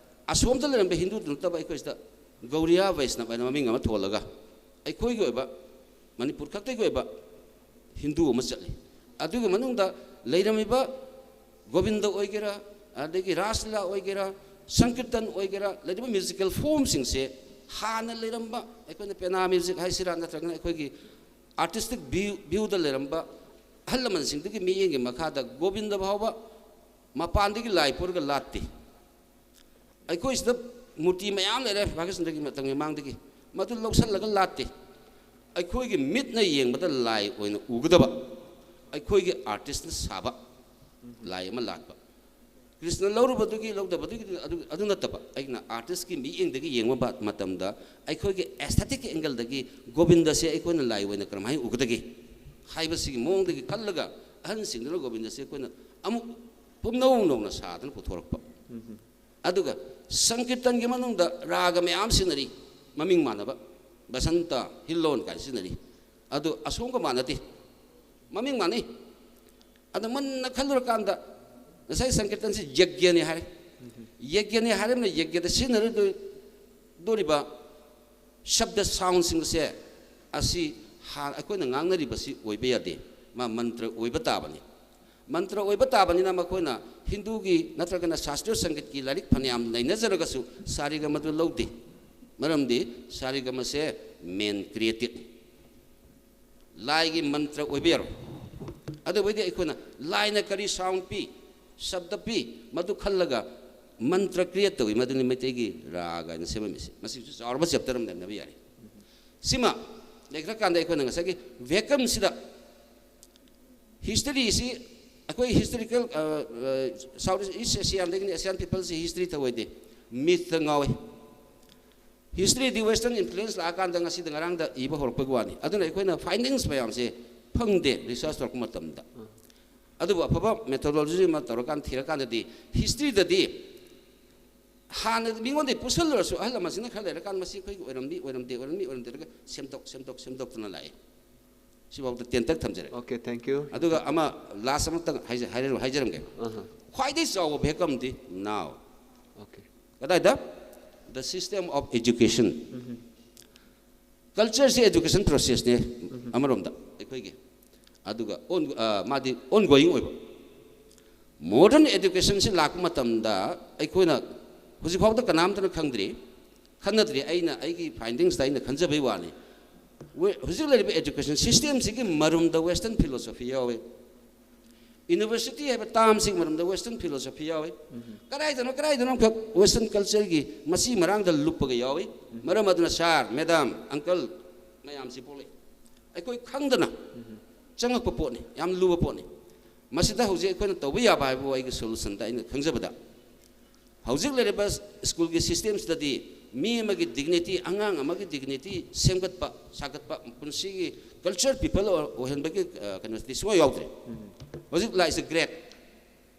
ꯑꯁꯣꯝꯗ ꯂꯩꯔꯝꯕ ꯍꯤꯟꯗꯨꯗꯨ ꯅꯠꯇꯕ ꯑꯩꯈꯣꯏꯁꯤꯗ ꯒꯧꯔꯤꯌꯥ ꯕꯩꯁꯅꯕ ꯍꯥꯏꯅ ꯃꯃꯤꯡ ꯑꯃ ꯊꯣꯜꯂꯒ ꯑꯩꯈꯣꯏꯒꯤ ꯑꯣꯏꯕ ꯃꯅꯤꯄꯨꯔ ꯈꯛꯇꯒꯤ ꯑꯣꯏꯕ ꯍꯤꯟꯗꯨ ꯑꯃ ꯆꯠꯂꯤ꯫ ꯑꯗꯨꯒꯤ ꯃꯅꯨꯡꯗ ꯂꯩꯔꯝꯃꯤꯕ ꯒꯣꯕꯤꯟꯗ ꯑꯣꯏꯒꯦꯔꯥ, ꯑꯗꯒꯤ ꯔꯥꯁꯂꯤꯂꯥ ꯑꯣꯏꯒꯦꯔꯥ, ꯁꯪꯀꯤꯔꯇꯟ ꯑꯣꯏꯒꯦꯔꯥ, ꯂꯩꯔꯤꯕ ꯃ꯭ꯌꯨꯖꯤꯀꯦꯜ ꯐꯣꯝꯁꯤꯡꯁꯦ ꯍꯥꯟꯅ ꯂꯩꯔꯝꯕ ꯑꯩꯈꯣꯏꯅ ꯄꯦꯅꯥ ꯃ꯭ꯌꯨꯖꯤꯛ ꯍꯥꯏꯁꯤꯔꯥ, ꯅꯠꯇ꯭ꯔꯒꯅ ꯑꯩꯈꯣꯏꯒꯤ ꯑꯥꯔꯇꯤꯁꯇꯤꯛ ꯚ꯭ꯌꯨ, ꯚ꯭ꯌꯨꯗ ꯂꯩꯔꯝꯕ ꯑꯍꯜ ꯂꯃꯟꯁꯤꯡꯗꯨꯒꯤ ꯃꯤꯠꯌꯦꯡꯒꯤ ꯃꯈꯥꯗ ꯒꯣꯕꯤꯟꯗ ꯐꯥꯎꯕ ꯃꯄꯥꯟꯗꯒꯤ ꯂꯥꯏ ꯄꯨꯔꯒ ꯂꯥꯠꯇꯦ꯫ ꯑꯩꯈꯣꯏꯁꯤꯗ ꯃꯨꯔꯇꯤ ꯃꯌꯥꯝ ꯂꯩꯔꯦ ꯚꯥꯒ꯭ꯌꯆꯟꯗ꯭ꯔꯒꯤ ꯃꯇꯝꯒꯤ ꯃꯃꯥꯡꯗꯒꯤ, ꯃꯗꯨ ꯂꯧꯁꯜꯂꯒ ꯂꯥꯠꯇꯦ꯫ ꯑꯩꯈꯣꯏꯒꯤ ꯃꯤꯠꯅ ꯌꯦꯡꯕꯗ ꯂꯥꯏ ꯑꯣꯏꯅ ꯎꯒꯗꯕ, ꯑꯩꯈꯣꯏꯒꯤ ꯑꯥꯔꯇꯤꯁꯅ ꯁꯥꯕ ꯂꯥꯏ ꯑꯃ ꯂꯥꯠꯄ꯫ ꯀ꯭ꯔꯤꯁꯅ ꯂꯧꯔꯨꯕꯗꯨꯒꯤ ꯂꯧꯗꯕꯗꯨꯒꯤ ꯑꯗꯨ, ꯑꯗꯨ ꯅꯠꯇꯕ, ꯑꯩꯅ ꯑꯥꯔꯇꯤꯁꯀꯤ ꯃꯤꯠꯌꯦꯡꯗꯒꯤ ꯌꯦꯡꯕ ꯃꯇꯝꯗ ꯑꯩꯈꯣꯏꯒꯤ ꯑꯦꯁꯊꯦꯇꯤꯛꯀꯤ ꯑꯦꯡꯒꯜꯗꯒꯤ ꯒꯣꯕꯤꯟꯗꯁꯦ ꯑꯩꯈꯣꯏꯅ ꯂꯥꯏ ꯑꯣꯏꯅ ꯀꯔꯝꯍꯥꯏꯅ ꯎꯒꯗꯒꯦ ꯍꯥꯏꯕꯁꯤꯒꯤ ꯃꯑꯣꯡꯗꯒꯤ ꯈꯜꯂꯒ ꯑꯍꯟꯁꯤꯡꯗꯨꯅ ꯒꯣꯕꯤꯟꯗꯁꯦ ꯑꯩꯈꯣꯏꯅ ꯑꯃꯨꯛ ꯄꯨꯝꯅꯧ ꯅꯧꯅ ꯁꯥꯗꯅ ꯄꯨꯊꯣꯔꯛꯄ꯫ ꯑꯗꯨꯒ ꯁꯪꯀꯤꯔꯇꯟꯒꯤ ꯃꯅꯨꯡꯗ ꯔꯥꯒ ꯃꯌꯥꯝ ꯁꯤꯖꯤꯟꯅꯔꯤ, ꯃꯃꯤꯡ ꯃꯥꯟꯅꯕ, ꯕꯁꯟꯇ, ꯍꯤꯜꯂꯣꯟ ꯀꯥꯏꯅ ꯁꯤꯖꯤꯟꯅꯔꯤ꯫ ꯑꯗꯨ ꯑꯁꯣꯝꯒ ꯃꯥꯟꯅꯗꯦ, ꯃꯃꯤꯡ ꯃꯥꯟꯅꯩ꯫ ꯑꯗ ꯃꯨꯟꯅ ꯈꯜꯂꯨꯔꯀꯥꯟꯗ ꯉꯁꯥꯏ ꯁꯪꯀꯤꯔꯇꯟꯁꯤ ꯌꯒ꯭ꯌꯅꯤ ꯍꯥꯏꯔꯦ꯫ ꯌꯒ꯭ꯌꯅꯤ ꯍꯥꯏꯔꯕꯅꯤꯅ ꯌꯒ꯭ꯌꯗ ꯁꯤꯖꯤꯟꯅꯔꯗꯣꯏ-, ꯗꯣꯔꯤꯕ ꯁꯕꯗ ꯁꯥꯎꯟꯁꯤꯡꯁꯦ ꯑꯁꯤ ꯍꯥ-, ꯑꯩꯈꯣꯏꯅ ꯉꯥꯡꯅꯔꯤꯕꯁꯤ ꯑꯣꯏꯕ ꯌꯥꯗꯦ, ꯃꯥ ꯃꯟꯇ꯭ꯔ ꯑꯣꯏꯕ ꯇꯥꯕꯅꯤ꯫ ꯃꯟꯇ꯭ꯔ ꯑꯣꯏꯕ ꯇꯥꯕꯅꯤꯅ ꯃꯈꯣꯏꯅ ꯍꯤꯟꯗꯨꯒꯤ ꯅꯠꯇ꯭ꯔꯒꯅ ꯁꯥꯁꯇ꯭ꯔꯤꯌ ꯁꯪꯒꯤꯠꯀꯤ ꯂꯥꯏꯔꯤꯛ ꯐꯅꯌꯥꯝ ꯅꯩꯅꯖꯔꯒꯁꯨ ꯁꯥꯔꯤꯒꯃꯗꯨ ꯂꯧꯗꯦ꯫ ꯃꯔꯝꯗꯤ ꯁꯥꯔꯤꯒꯃꯁꯦ ꯃꯦꯟ ꯀ꯭ꯔꯤꯌꯦꯇꯤꯞꯅꯤ꯫ ꯂꯥꯏꯒꯤ ꯃꯟꯇ꯭ꯔ ꯑꯣꯏꯕ ꯌꯥꯔꯣꯏ꯫ ꯑꯗꯨꯕꯨꯗꯤ ꯑꯩꯈꯣꯏꯅ ꯂꯥꯏꯅ ꯀꯔꯤ ꯁꯥꯎꯟ ꯄꯤ, ꯁꯕꯗ ꯄꯤ, ꯃꯗꯨ ꯈꯜꯂꯒ ꯃꯟꯇ꯭ꯔ ꯀ꯭ꯔꯤꯌꯦꯠ ꯇꯧꯏ꯫ ꯃꯗꯨꯅꯤ ꯃꯩꯇꯩꯒꯤ ꯔꯥꯒ ꯍꯥꯏꯅ ꯁꯦꯝꯃꯝꯃꯤꯁꯤ꯫ ꯃꯁꯤꯁꯨ ꯆꯥꯎꯔꯕ ꯆꯦꯞꯇꯔ ꯑꯃ ꯅꯩꯅꯕ ꯌꯥꯔꯤ꯫ ꯁꯤꯃ ꯂꯩꯈ꯭ꯔꯀꯥꯟꯗ ꯑꯩꯈꯣꯏꯅ ꯉꯁꯥꯏꯒꯤ ꯚꯦꯀꯝꯁꯤꯗ ꯍꯤꯁꯇ꯭ꯔꯤꯁꯤ ꯑꯩꯈꯣꯏ ꯍꯤꯁꯇꯣꯔꯤꯀꯦꯜ ꯁꯥꯎꯠ ꯏꯁ ꯑꯦꯁꯤꯌꯥꯟꯗꯒꯤꯅꯤ, ꯑꯦꯁꯤꯌꯥꯟ ꯄꯤꯄꯜꯁꯤ ꯍꯤꯁꯇ꯭ꯔꯤ ꯊꯧꯑꯣꯏꯗꯦ, ꯃꯤꯠꯇ ꯉꯥꯎꯏ꯫ ꯍꯤꯁꯇ꯭ꯔꯤꯗꯤ ꯋꯦꯁꯇꯔꯟ ꯏꯟꯐ꯭ꯂꯨꯌꯦꯟꯁ ꯂꯥꯛꯑꯀꯥꯟꯗ ꯉꯁꯤꯗ ꯉꯔꯥꯡꯗ ꯏꯕ ꯍꯧꯔꯛꯄꯒꯤ ꯋꯥꯅꯤ꯫ ꯑꯗꯨꯅ ꯑꯩꯈꯣꯏꯅ ꯐꯥꯏꯟꯗꯤꯡꯁ ꯃꯌꯥꯝꯁꯦ ꯐꯪꯗꯦ ꯔꯤꯁꯔꯁ ꯇꯧꯔꯛꯄ ꯃꯇꯝꯗ꯫ ꯑꯗꯨꯕꯨ ꯑꯐꯕ ꯃꯦꯊꯣꯗꯣꯂꯣꯖꯤ ꯑꯃ ꯇꯧꯔꯀꯥꯟꯗ ꯊꯤꯔꯀꯥꯟꯗꯗꯤ ꯍꯤꯁꯇ꯭ꯔꯤꯗꯗꯤ ꯍꯥꯟꯅ ꯃꯤꯉꯣꯟꯗꯒꯤ ꯄꯨꯁꯜꯂꯨꯔꯁꯨ ꯑꯍꯜ ꯂꯃꯟꯁꯤꯡꯅ ꯈꯔ ꯂꯩꯔꯀꯥꯟꯗ ꯃꯁꯤ ꯑꯩꯈꯣꯏꯒꯤ ꯑꯣꯏꯔꯝꯃꯤ ꯑꯣꯏꯔꯝꯗꯦ ꯑꯣꯏꯔꯝꯃꯤ ꯑꯣꯏꯔꯝꯗꯦ ꯍꯥꯏꯔꯒ ꯁꯦꯝꯗꯣꯛ ꯁꯦꯝꯗꯣꯛ ꯁꯦꯝꯗꯣꯛꯇꯅ ꯂꯥꯛꯑꯦ꯫ ꯁꯤꯐꯥꯎꯗ ꯇꯦꯟꯇꯛ ꯊꯝꯖꯔꯒꯦ꯫ Okay, thank you. ꯑꯗꯨꯒ ꯑꯃ ꯂꯥꯁ ꯑꯃꯇꯪ ꯍꯥꯏꯖ- ꯍꯥꯏꯔ- ꯍꯥꯏꯖꯔꯝꯒꯦ꯫ Uh-huh. ꯈ꯭ꯋꯥꯏꯗꯒꯤ ꯆꯥꯎꯕ ꯚꯦꯀꯝꯗꯤ ꯅꯥꯎ Okay. ꯀꯗꯥꯏꯗ? The system of education꯫ ꯀꯜꯆꯔꯁꯦ ꯑꯦꯖꯨꯀꯦꯁꯟ ꯄ꯭ꯔꯣꯁꯦꯁꯅꯦ ꯑꯃꯔꯣꯝꯗ ꯑꯩꯈꯣꯏꯒꯤ꯫ ꯑꯗꯨꯒ on- ꯑ, ꯃꯥꯗꯤ ꯑꯣꯟ ꯒꯣꯌꯤꯡ ꯑꯣꯏꯕ꯫ ꯃꯣꯗꯔꯟ ꯑꯦꯖꯨꯀꯦꯁꯟꯁꯤ ꯂꯥꯛꯄ ꯃꯇꯝꯗ ꯑꯩꯈꯣꯏꯅ ꯍꯧꯖꯤꯛꯐꯥꯎꯗ ꯀꯅꯥꯝꯇꯅ ꯈꯪꯗ꯭ꯔꯤ, ꯈꯟꯅꯗ꯭ꯔꯤ꯫ ꯑꯩꯅ ꯑꯩꯒꯤ ꯐꯥꯏꯟꯗꯤꯡꯁꯇ ꯑꯩꯅ ꯈꯟꯖꯕꯩ ꯋꯥꯅꯤ꯫ ꯋꯦ- ꯍꯧꯖꯤꯛ ꯂꯩꯔꯤꯕ ꯑꯦꯖꯨꯀꯦꯁꯟ ꯁꯤꯁꯇꯦꯝꯁꯤꯒꯤ ꯃꯔꯨꯝꯗ ꯋꯦꯁꯇꯔꯟ ꯐꯤꯂꯣꯁꯣꯐꯤ ꯌꯥꯎꯋꯦ꯫ ꯌꯨꯅꯤꯚꯔꯁꯤꯇꯤ ꯍꯥꯏꯕ ꯇꯥꯝꯁꯤꯒꯤ ꯃꯔꯝꯗ ꯋꯦꯁꯇꯔꯟ ꯐꯤꯂꯣꯁꯣꯐꯤ ꯌꯥꯎꯏ꯫ ꯀꯗꯥꯏꯗꯅꯣ ꯀꯗꯥꯏꯗꯅꯣ ꯑꯃꯈꯛ ꯋꯦꯁꯇꯔꯟ ꯀꯜꯆꯔꯒꯤ ꯃꯁꯤ ꯃꯔꯥꯡꯗ ꯂꯨꯞꯄꯒ ꯌꯥꯎꯏ꯫ ꯃꯔꯝ ꯑꯗꯨꯅ ꯁꯥꯔ, ꯃꯦꯗꯥꯝ, ꯑꯪꯀꯜ ꯃꯌꯥꯝꯁꯤ ꯄꯣꯛꯂꯛꯏ꯫ ꯑꯩꯈꯣꯏ ꯈꯪꯗꯅ ꯆꯪꯉꯛꯄ ꯄꯣꯠꯅꯤ, ꯌꯥꯝ ꯂꯨꯕ ꯄꯣꯠꯅꯤ꯫ ꯃꯁꯤꯗ ꯍꯧꯖꯤꯛ ꯑꯩꯈꯣꯏꯅ ꯇꯧꯕ ꯌꯥꯕ ꯍꯥꯏꯕꯕꯨ ꯑꯩꯒꯤ ꯁꯣꯂꯨꯁꯟꯗ ꯑꯩꯅ ꯈꯪꯖꯕꯗ ꯍꯧꯖꯤꯛ ꯂꯩꯔꯤꯕ ꯁ꯭ꯀꯨꯜꯒꯤ ꯁꯤꯁꯇꯦꯝꯁꯤꯗꯗꯤ ꯃꯤ ꯑꯃꯒꯤ ꯗꯤꯒꯅꯤꯇꯤ, ꯑꯉꯥꯡ ꯑꯃꯒꯤ ꯗꯤꯒꯅꯤꯇꯤ ꯁꯦꯝꯒꯠꯄ, ꯁꯥꯒꯠꯄ, ꯄꯨꯟꯁꯤꯒꯤ ꯀꯜꯆꯔ ꯄꯤꯄꯜ ꯑꯣꯏꯍꯟꯕꯒꯤ ꯑ, ꯀꯩꯅꯣꯁꯤꯗꯤ ꯁꯨꯡꯌꯥꯎ ꯌꯥꯎꯗ꯭ꯔꯦ꯫ ꯍꯧꯖꯤꯛ ꯂꯥꯛꯏꯁꯦ ꯒ꯭ꯔꯦꯠ,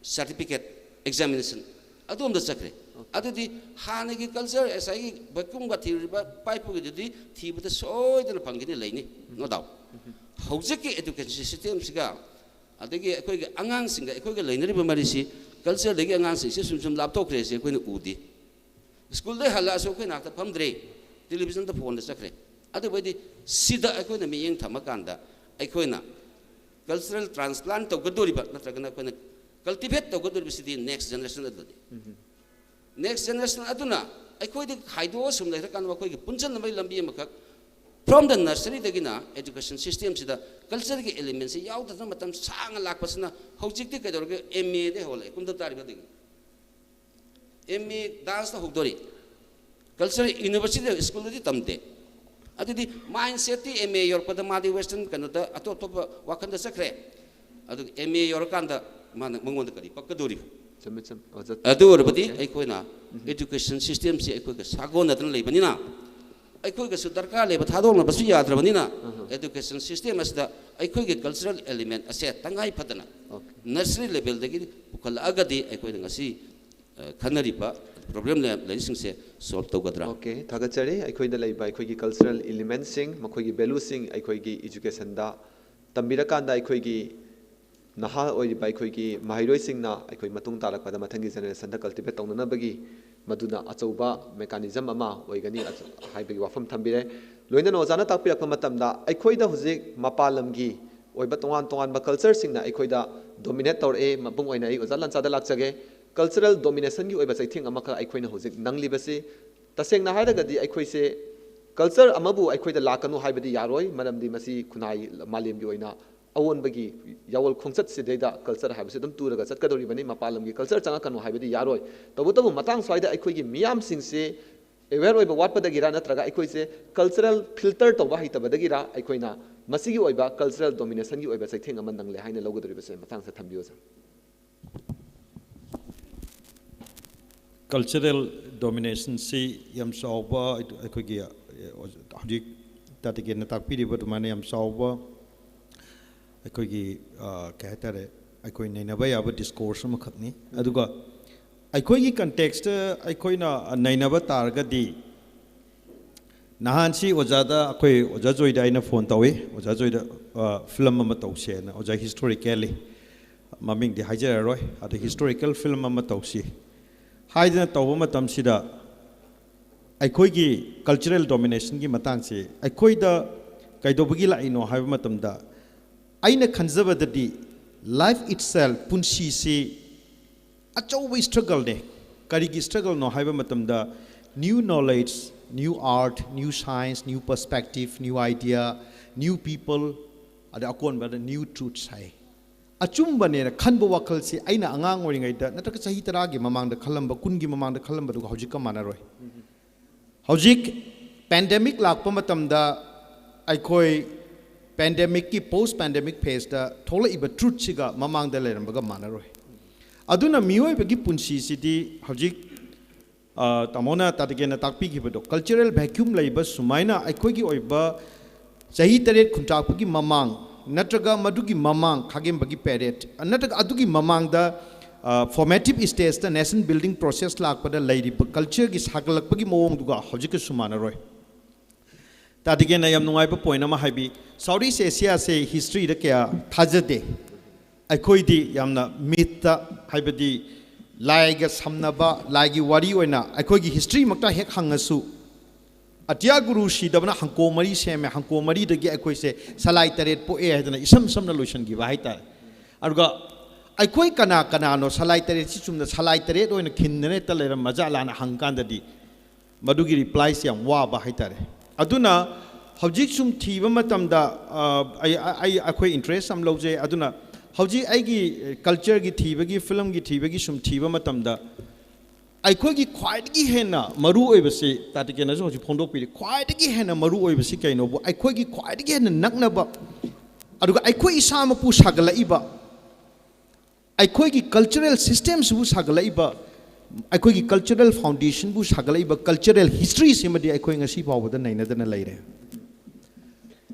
ꯁꯥꯔꯇꯤꯐꯤꯀꯦꯠ, ꯑꯦꯛꯖꯥꯃꯤꯅꯦꯁꯟ ꯑꯗꯣꯝꯗ ꯆꯠꯈ꯭ꯔꯦ꯫ ꯑꯗꯨꯗꯤ ꯍꯥꯟꯅꯒꯤ ꯀꯜꯆꯔ, ꯉꯁꯥꯏꯒꯤ ꯚꯦꯀꯨꯝꯒ ꯊꯤꯔꯤꯕ ꯏꯄꯥ ꯏꯄꯨꯒꯤꯗꯨꯗꯤ ꯊꯤꯕꯗ ꯁꯣꯏꯗꯅ ꯐꯪꯒꯅꯤ, ꯂꯩꯅꯤ, no doubt꯫ ꯍꯧꯖꯤꯛꯀꯤ ꯑꯦꯖꯨꯀꯦꯁꯟ ꯁꯤꯁꯇꯦꯝꯁꯤꯒ ꯑꯗꯒꯤ ꯑꯩꯈꯣꯏꯒꯤ ꯑꯉꯥꯡꯁꯤꯡꯒ ꯑꯩꯈꯣꯏꯒ ꯂꯩꯅꯔꯤꯕ ꯃꯔꯤꯁꯤ ꯀꯜꯆꯔꯗꯒꯤ ꯑꯉꯥꯡꯁꯤꯡꯁꯤ ꯁꯨꯝ ꯁꯨꯝ ꯂꯥꯞꯊꯣꯛꯈ꯭ꯔꯦꯁꯦ ꯑꯩꯈꯣꯏꯅ ꯎꯗꯦ꯫ ꯁ꯭ꯀꯨꯜꯗꯒꯤ ꯍꯜꯂꯛꯑꯁꯨ ꯑꯩꯈꯣꯏ ꯅꯥꯛꯇ ꯐꯝꯗ꯭ꯔꯦ, ꯇꯦꯂꯤꯚꯤꯖꯟꯗ, ꯐꯣꯟꯗ ꯆꯠꯈ꯭ꯔꯦ꯫ ꯑꯗꯨꯕꯨ ꯑꯩꯗꯤ ꯁꯤꯗ ꯑꯩꯈꯣꯏꯅ ꯃꯤꯠꯌꯦꯡ ꯊꯝꯃꯀꯥꯟꯗ ꯑꯩꯈꯣꯏꯅ ꯀꯜꯆꯔꯦꯜ ꯇ꯭ꯔꯥꯟꯁꯄ꯭ꯂꯥꯟ ꯇꯧꯒꯗꯧꯔꯤꯕ ꯅꯠꯇ꯭ꯔꯒꯅ ꯑꯩꯈꯣꯏꯅ ꯀꯜꯇꯤꯚꯦꯠ ꯇꯧꯒꯗꯧꯔꯤꯕꯁꯤꯗꯤ ꯅꯦꯛꯁ ꯖꯦꯅꯦꯔꯦꯁꯟ ꯑꯗꯨꯗꯅꯤ꯫ ꯅꯦꯛꯁ ꯖꯦꯅꯦꯔꯦꯁꯟ ꯑꯗꯨꯅ ꯑꯩꯈꯣꯏꯗꯒꯤ ꯈꯥꯏꯗꯣꯛꯑ ꯁꯨꯝ ꯂꯩꯈ꯭ꯔꯀꯥꯟꯗ ꯃꯈꯣꯏꯒꯤ ꯄꯨꯟꯁꯤꯟꯅꯕꯒꯤ ꯂꯝꯕꯤ ꯑꯃꯈꯛ from the nurseryꯗꯒꯤꯅ ꯑꯦꯖꯨꯀꯦꯁꯟ ꯁꯤꯁꯇꯦꯝꯁꯤꯗ ꯀꯜꯆꯔꯒꯤ ꯑꯦꯂꯤꯃꯦꯟꯁꯤ ꯌꯥꯎꯗꯅ ꯃꯇꯝ ꯁꯥꯡꯅ ꯂꯥꯛꯄꯁꯤꯅ ꯍꯧꯖꯤꯛꯇꯤ ꯀꯩꯗꯧꯔꯒꯦ, ꯑꯦꯝ ꯑꯦꯗꯒꯤ ꯍꯧꯔꯛꯑꯦ, ꯀꯨꯝꯊ ꯇꯥꯔꯤꯕꯗꯒꯤ꯫ ꯑꯦꯝ ꯑꯦ ꯗꯥꯟꯁꯇ ꯍꯧꯗꯣꯔꯤ, ꯀꯜꯆꯔꯦꯜ ꯌꯨꯅꯤꯚꯔꯁꯤꯇꯤ ꯁ꯭ꯀꯨꯜꯗꯗꯤ ꯇꯝꯗꯦ꯫ ꯑꯗꯨꯗꯤ ꯃꯥꯏꯟ ꯁꯦꯠꯇꯤ ꯑꯦꯝ ꯑꯦ ꯌꯧꯔꯛꯄꯗ ꯃꯥꯗꯤ ꯋꯦꯁꯇꯔꯟ ꯀꯩꯅꯣꯗ ꯑꯇꯣꯞ ꯑꯇꯣꯞꯄ ꯋꯥꯈꯜꯗ ꯆꯠꯈ꯭ꯔꯦ꯫ ꯑꯗꯨꯒ ꯑꯦꯝ ꯑꯦ ꯌꯧꯔꯀꯥꯟꯗ ꯃꯥꯅ, ꯃꯉꯣꯟꯗ ꯀꯔꯤ ꯄꯛꯀꯗꯣꯔꯤꯕ? ꯆꯨꯝꯃꯦ, ꯆꯨꯝꯃꯦ, ꯑꯣꯖꯥ꯫ ꯑꯗꯨ ꯑꯣꯏꯔꯕꯗꯤ ꯑꯩꯈꯣꯏꯅ education systemꯁꯤ ꯑꯩꯈꯣꯏꯒ ꯁꯥꯒꯣꯟꯅꯗꯅ ꯂꯩꯕꯅꯤꯅ, ꯑꯩꯈꯣꯏꯒꯁꯨ ꯗꯔꯀꯥꯔ ꯂꯩꯕ ꯊꯥꯗꯣꯛꯅꯕꯁꯨ ꯌꯥꯗ꯭ꯔꯕꯅꯤꯅ, education system ꯑꯁꯤꯗ ꯑꯩꯈꯣꯏꯒꯤ cultural element ꯑꯁꯦ ꯇꯉꯥꯏ ꯐꯗꯅ Okay. nursery levelꯗꯒꯤ ꯄꯨꯈꯠꯂꯛꯑꯒꯗꯤ ꯑꯩꯈꯣꯏꯅ ꯉꯁꯤ, ꯑ, ꯈꯟꯅꯔꯤꯕ problem ꯂꯩ-, ꯂꯩꯔꯤꯁꯤꯡꯁꯦ solve ꯇꯧꯒꯗ꯭ꯔꯥ? Okay, ꯊꯥꯒꯠꯆꯔꯤ꯫ ꯑꯩꯈꯣꯏꯗ ꯂꯩꯕ ꯑꯩꯈꯣꯏꯒꯤ cultural elementꯁꯤꯡ, ꯃꯈꯣꯏꯒꯤ valueꯁꯤꯡ ꯑꯩꯈꯣꯏꯒꯤ educationꯗ ꯇꯝꯕꯤꯔꯀꯥꯟꯗ ꯑꯩꯈꯣꯏꯒꯤ ꯅꯍꯥ ꯑꯣꯏꯔꯤꯕ ꯑꯩꯈꯣꯏꯒꯤ ꯃꯍꯩꯔꯣꯏꯁꯤꯡꯅ ꯑꯩꯈꯣꯏ ꯃꯇꯨꯡ ꯇꯥꯔꯛꯄꯗ ꯃꯊꯪꯒꯤ generationꯗ cultivate ꯇꯧꯅꯅꯕꯒꯤ ꯃꯗꯨꯅ ꯑꯆꯧꯕ mechanism ꯑꯃ ꯑꯣꯏꯒꯅꯤ ꯑꯆ-, ꯍꯥꯏꯕꯒꯤ ꯋꯥꯐꯝ ꯊꯝꯕꯤꯔꯦ꯫ ꯂꯣꯏꯅꯅ ꯑꯣꯖꯥꯅ ꯇꯥꯛꯄꯤꯔꯛꯄ ꯃꯇꯝꯗ ꯑꯩꯈꯣꯏꯗ ꯍꯧꯖꯤꯛ ꯃꯄꯥꯟ ꯂꯝꯒꯤ ꯑꯣꯏꯕ ꯇꯣꯉꯥꯟ ꯇꯣꯉꯥꯟꯕ cultureꯁꯤꯡꯅ ꯑꯩꯈꯣꯏꯗ dominate ꯇꯧꯔꯛꯑꯦ꯫ ꯃꯄꯨꯡ ꯑꯣꯏꯅ ꯑꯩ ꯑꯣꯖꯥ ꯂꯟꯆꯥꯗ ꯂꯥꯛꯆꯒꯦ꯫ Cultural dominationꯒꯤ ꯑꯣꯏꯕ ꯆꯩꯊꯦꯡ ꯑꯃꯈꯛ ꯑꯩꯈꯣꯏꯅ ꯍꯧꯖꯤꯛ ꯅꯪꯂꯤꯕꯁꯤ, ꯇꯁꯦꯡꯅ ꯍꯥꯏꯔꯒꯗꯤ ꯑꯩꯈꯣꯏꯁꯦ culture ꯑꯃꯕꯨ ꯑꯩꯈꯣꯏꯗ ꯂꯥꯛꯀꯅꯨ ꯍꯥꯏꯕꯗꯤ ꯌꯥꯔꯣꯏ, ꯃꯔꯝꯗꯤ ꯃꯁꯤ ꯈꯨꯟꯅꯥꯏ ꯃꯥꯂꯦꯝꯒꯤ ꯑꯣꯏꯅ ꯑꯑꯣꯟꯕꯒꯤ ꯌꯥꯋꯜ ꯈꯣꯡꯆꯠꯁꯤꯗꯩꯗ culture ꯍꯥꯏꯕꯁꯤ ꯑꯗꯨꯝ ꯇꯨꯔꯒ ꯆꯠꯀꯗꯧꯔꯤꯕꯅꯤ꯫ ꯃꯄꯥꯟ ꯂꯝꯒꯤ culture ꯆꯪꯉꯛꯀꯅꯨ ꯍꯥꯏꯕꯗꯤ ꯌꯥꯔꯣꯏ꯫ ꯇꯧꯕꯇꯕꯨ ꯃꯇꯥꯡ ꯁ꯭ꯋꯥꯏꯗ ꯑꯩꯈꯣꯏꯒꯤ ꯃꯤꯌꯥꯝꯁꯤꯡꯁꯤ aware ꯑꯣꯏꯕ ꯋꯥꯠꯄꯗꯒꯤꯔ ꯅꯠꯇ꯭ꯔꯒ ꯑꯩꯈꯣꯏꯁꯦ cultural filter ꯇꯧꯕ ꯍꯩꯇꯕꯗꯒꯤꯔ ꯑꯩꯈꯣꯏꯅ ꯃꯁꯤꯒꯤ ꯑꯣꯏꯕ cultural dominationꯒꯤ ꯑꯣꯏꯕ ꯆꯩꯊꯦꯡ ꯑꯃ ꯅꯪꯂꯦ ꯍꯥꯏꯅ ꯂꯧꯒꯗꯧꯔꯤꯕꯁꯦ? ꯃꯇꯥꯡꯁꯤꯗ ꯊꯝꯕꯤꯌꯨ, ꯁꯥꯔ꯫ Cultural dominationꯁꯤ ꯌꯥꯝ ꯆꯥꯎꯕ, ꯑꯩꯈꯣꯏꯒꯤ, ꯑ, ꯍꯧꯖꯤꯛ ꯇꯥ ꯇꯤꯀꯦꯟꯅ ꯇꯥꯛꯄꯤꯔꯤꯕ ꯑꯗꯨꯃꯥꯏꯅ ꯌꯥꯝ ꯆꯥꯎꯕ ꯑꯩꯈꯣꯏꯒꯤ, ꯑ, ꯀꯩ ꯍꯥꯏꯇꯥꯔꯦ, ꯑꯩꯈꯣꯏ ꯅꯩꯅꯕ ꯌꯥꯕ discourse ꯑꯃꯈꯛꯅꯤ꯫ ꯑꯗꯨꯒ ꯑꯩꯈꯣꯏꯒꯤ contextꯇ ꯑꯩꯈꯣꯏꯅ ꯅꯩꯅꯕ ꯇꯥꯔꯒꯗꯤ, ꯅꯍꯥꯟꯁꯤ ꯑꯣꯖꯥꯗ, ꯑꯩꯈꯣꯏ ꯑꯣꯖꯥ ꯖꯣꯏꯗ ꯑꯩꯅ phone ꯇꯧꯏ, "ꯑꯣꯖꯥ ꯖꯣꯏꯗ, ꯑ, film ꯑꯃ ꯇꯧꯁꯦꯅ, ꯑꯣꯖꯥ historically, ꯃꯃꯤꯡꯗꯤ ꯍꯥꯏꯖꯔꯔꯣꯏ, ꯑꯗ historical film ꯑꯃ ꯇꯧꯁꯤ" ꯍꯥꯏꯗꯅ ꯇꯧꯕ ꯃꯇꯝꯁꯤꯗ, ꯑꯩꯈꯣꯏꯒꯤ cultural dominationꯒꯤ ꯃꯇꯥꯡꯁꯤ ꯑꯩꯈꯣꯏꯗ ꯀꯩꯗꯧꯕꯒꯤ ꯂꯥꯛꯏꯅꯣ ꯍꯥꯏꯕ ꯃꯇꯝꯗ, ꯑꯩꯅ ꯈꯟꯖꯕꯗꯗꯤ life itself, ꯄꯨꯟꯁꯤꯁꯤ ꯑꯆꯧꯕ struggleꯅꯦ꯫ ꯀꯔꯤꯒꯤ struggleꯅꯣ ꯍꯥꯏꯕ ꯃꯇꯝꯗ, new knowledge, new art, new science, new perspective, new idea, new people, ꯑꯗ ꯑꯀꯣꯟꯕꯗ new truths ꯍꯥꯏ꯫ ꯑꯆꯨꯝꯕꯅꯦꯅ ꯈꯟꯕ ꯋꯥꯈꯜꯁꯤ ꯑꯩꯅ ꯑꯉꯥꯡ ꯑꯣꯏꯔꯤꯉꯩꯗ ꯅꯠꯇ꯭ꯔꯒ ꯆꯍꯤ ꯇꯔꯥꯒꯤ ꯃꯃꯥꯡꯗ ꯈꯜꯂꯝꯕ, ꯀꯨꯟꯒꯤ ꯃꯃꯥꯡꯗ ꯈꯜꯂꯝꯕꯗꯨꯒ ꯍꯧꯖꯤꯛꯀ ꯃꯥꯟꯅꯔꯣꯏ꯫ ꯍꯧꯖꯤꯛ pandemic ꯂꯥꯛꯄ ꯃꯇꯝꯗ ꯑꯩꯈꯣꯏ ꯄꯦꯟꯗꯦꯃꯤꯛꯀꯤ, ꯄꯣꯁ ꯄꯦꯟꯗꯦꯃꯤꯛ ꯐꯦꯁꯇ ꯊꯣꯛꯂꯛꯏꯕ ꯇ꯭ꯔꯨꯠꯁꯤꯒ ꯃꯃꯥꯡꯗ ꯂꯩꯔꯝꯕꯒ ꯃꯥꯟꯅꯔꯣꯏ꯫ ꯑꯗꯨꯅ ꯃꯤꯑꯣꯏꯕꯒꯤ ꯄꯨꯟꯁꯤꯁꯤꯗꯤ ꯍꯧꯖꯤꯛ, ꯑ, ꯇꯥꯃꯣꯅ, ꯇꯥ ꯇꯤꯀꯦꯟꯅ ꯇꯥꯛꯄꯤꯈꯤꯕꯗꯣ, ꯀꯜꯆꯔꯦꯜ ꯚꯦꯀ꯭ꯌꯨꯝ ꯂꯩꯕ ꯁꯨꯃꯥꯏꯅ ꯑꯩꯈꯣꯏꯒꯤ ꯑꯣꯏꯕ ꯆꯍꯤ ꯇꯔꯦꯠ ꯈꯨꯟꯇꯥꯛꯄꯒꯤ ꯃꯃꯥꯡ ꯅꯠꯇ꯭ꯔꯒ ꯃꯗꯨꯒꯤ ꯃꯃꯥꯡ, ꯈꯥꯒꯦꯝꯕꯒꯤ ꯄꯦꯔꯦꯠ ꯅꯠꯇ꯭ꯔꯒ ꯑꯗꯨꯒꯤ ꯃꯃꯥꯡꯗ, ꯑ, ꯐꯣꯔꯃꯦꯇꯤꯞ ꯁ꯭ꯇꯦꯖꯇ ꯅꯦꯁꯟ ꯕꯤꯜꯗꯤꯡ ꯄ꯭ꯔꯣꯁꯦꯁ ꯂꯥꯛꯄꯗ ꯂꯩꯔꯤꯕ ꯀꯜꯆꯔꯒꯤ ꯁꯥꯒꯠꯂꯛꯄꯒꯤ ꯃꯑꯣꯡꯗꯨꯒ ꯍꯧꯖꯤꯛꯀꯁꯨ ꯃꯥꯟꯅꯔꯣꯏ꯫ ꯇꯥ ꯇꯤꯀꯦꯟꯅ ꯌꯥꯝ ꯅꯨꯡꯉꯥꯏꯕ ꯄꯣꯏꯟ ꯑꯃ ꯍꯥꯏꯕꯤ, ꯁꯥꯎꯠ ꯏꯁ ꯑꯦꯁꯤꯌꯥꯁꯦ ꯍꯤꯁꯇ꯭ꯔꯤꯗ ꯀꯌꯥ ꯊꯥꯖꯗꯦ꯫ ꯑꯩꯈꯣꯏꯗꯤ ꯌꯥꯝꯅ ꯃꯤꯠꯇ, ꯍꯥꯏꯕꯗꯤ ꯂꯥꯏꯒ ꯁꯝꯅꯕ, ꯂꯥꯏꯒꯤ ꯋꯥꯔꯤ ꯑꯣꯏꯅ ꯑꯩꯈꯣꯏꯒꯤ ꯍꯤꯁꯇ꯭ꯔꯤꯃꯛꯇ ꯍꯦꯛ ꯍꯪꯉꯁꯨ, ꯑꯇꯤꯌꯥ ꯒꯨꯔꯨ ꯁꯤꯗꯕꯅ ꯍꯪꯀꯣ ꯃꯔꯤ ꯁꯦꯝꯃꯦ, ꯍꯪꯀꯣ ꯃꯔꯤꯗꯒꯤ ꯑꯩꯈꯣꯏꯁꯦ ꯁꯂꯥꯏ ꯇꯔꯦꯠ ꯄꯣꯛꯑꯦ ꯍꯥꯏꯗꯅ ꯏꯁꯝ ꯁꯝꯅ ꯂꯣꯏꯁꯤꯟꯈꯤꯕ ꯍꯥꯏꯇꯥꯔꯦ꯫ ꯑꯗꯨꯒ ꯑꯩꯈꯣꯏ ꯀꯅꯥ ꯀꯅꯥꯅꯣ ꯁꯂꯥꯏ ꯇꯔꯦꯠꯁꯤ ꯆꯨꯝꯅ ꯁꯂꯥꯏ ꯇꯔꯦꯠ ꯑꯣꯏꯅ ꯈꯤꯟꯗꯅ ꯍꯦꯛꯇ ꯂꯩꯔꯝꯃꯖꯥꯠꯂꯥꯅ ꯍꯪꯀꯥꯟꯗꯗꯤ, ꯃꯗꯨꯒꯤ ꯔꯤꯄ꯭ꯂꯥꯏꯁꯤ ꯌꯥꯝ ꯋꯥꯕ ꯍꯥꯏꯇꯥꯔꯦ꯫ ꯑꯗꯨꯅ ꯍꯧꯖꯤꯛ ꯁꯨꯝ ꯊꯤꯕ ꯃꯇꯝꯗ, ꯑ, ꯑꯩ, ꯑꯩ, ꯑꯩꯈꯣꯏ ꯏꯟꯇꯔꯦꯁ ꯌꯥꯝ ꯂꯧꯖꯩ꯫ ꯑꯗꯨꯅ ꯍꯧꯖꯤꯛ ꯑꯩꯒꯤ ꯀꯜꯆꯔꯒꯤ ꯊꯤꯕꯒꯤ, ꯐꯤꯂꯝꯒꯤ ꯊꯤꯕꯒꯤ ꯁꯨꯝ ꯊꯤꯕ ꯃꯇꯝꯗ, ꯑꯩꯈꯣꯏꯒꯤ ꯈ꯭ꯋꯥꯏꯗꯒꯤ ꯍꯦꯟꯅ ꯃꯔꯨ ꯑꯣꯏꯕꯁꯤ, ꯇꯥ ꯇꯤꯀꯦꯟꯅꯁꯨ ꯍꯧꯖꯤꯛ ꯐꯣꯡꯗꯣꯛꯄꯤꯔꯤ, ꯈ꯭ꯋꯥꯏꯗꯒꯤ ꯍꯦꯟꯅ ꯃꯔꯨ ꯑꯣꯏꯕꯁꯤ ꯀꯩꯅꯣꯕꯨ, ꯑꯩꯈꯣꯏꯒꯤ ꯈ꯭ꯋꯥꯏꯗꯒꯤ ꯍꯦꯟꯅ ꯅꯛꯅꯕ, ꯑꯗꯨꯒ ꯑꯩꯈꯣꯏ ꯏꯁꯥꯃꯛꯄꯨ ꯁꯥꯒꯠꯂꯛꯏꯕ, ꯑꯩꯈꯣꯏꯒꯤ ꯀꯜꯆꯔꯦꯜ ꯁꯤꯁꯇꯦꯝꯁꯤꯕꯨ ꯁꯥꯒꯠꯂꯛꯏꯕ, ꯑꯩꯈꯣꯏꯒꯤ ꯀꯜꯆꯔꯦꯜ ꯐꯥꯎꯟꯗꯦꯁꯟꯕꯨ ꯁꯥꯒꯠꯂꯛꯏꯕ ꯀꯜꯆꯔꯦꯜ ꯍꯤꯁꯇ꯭ꯔꯤꯁꯤꯃꯗꯤ ꯑꯩꯈꯣꯏ ꯉꯁꯤ ꯐꯥꯎꯕꯗ ꯅꯩꯅꯗꯅ ꯂꯩꯔꯦ꯫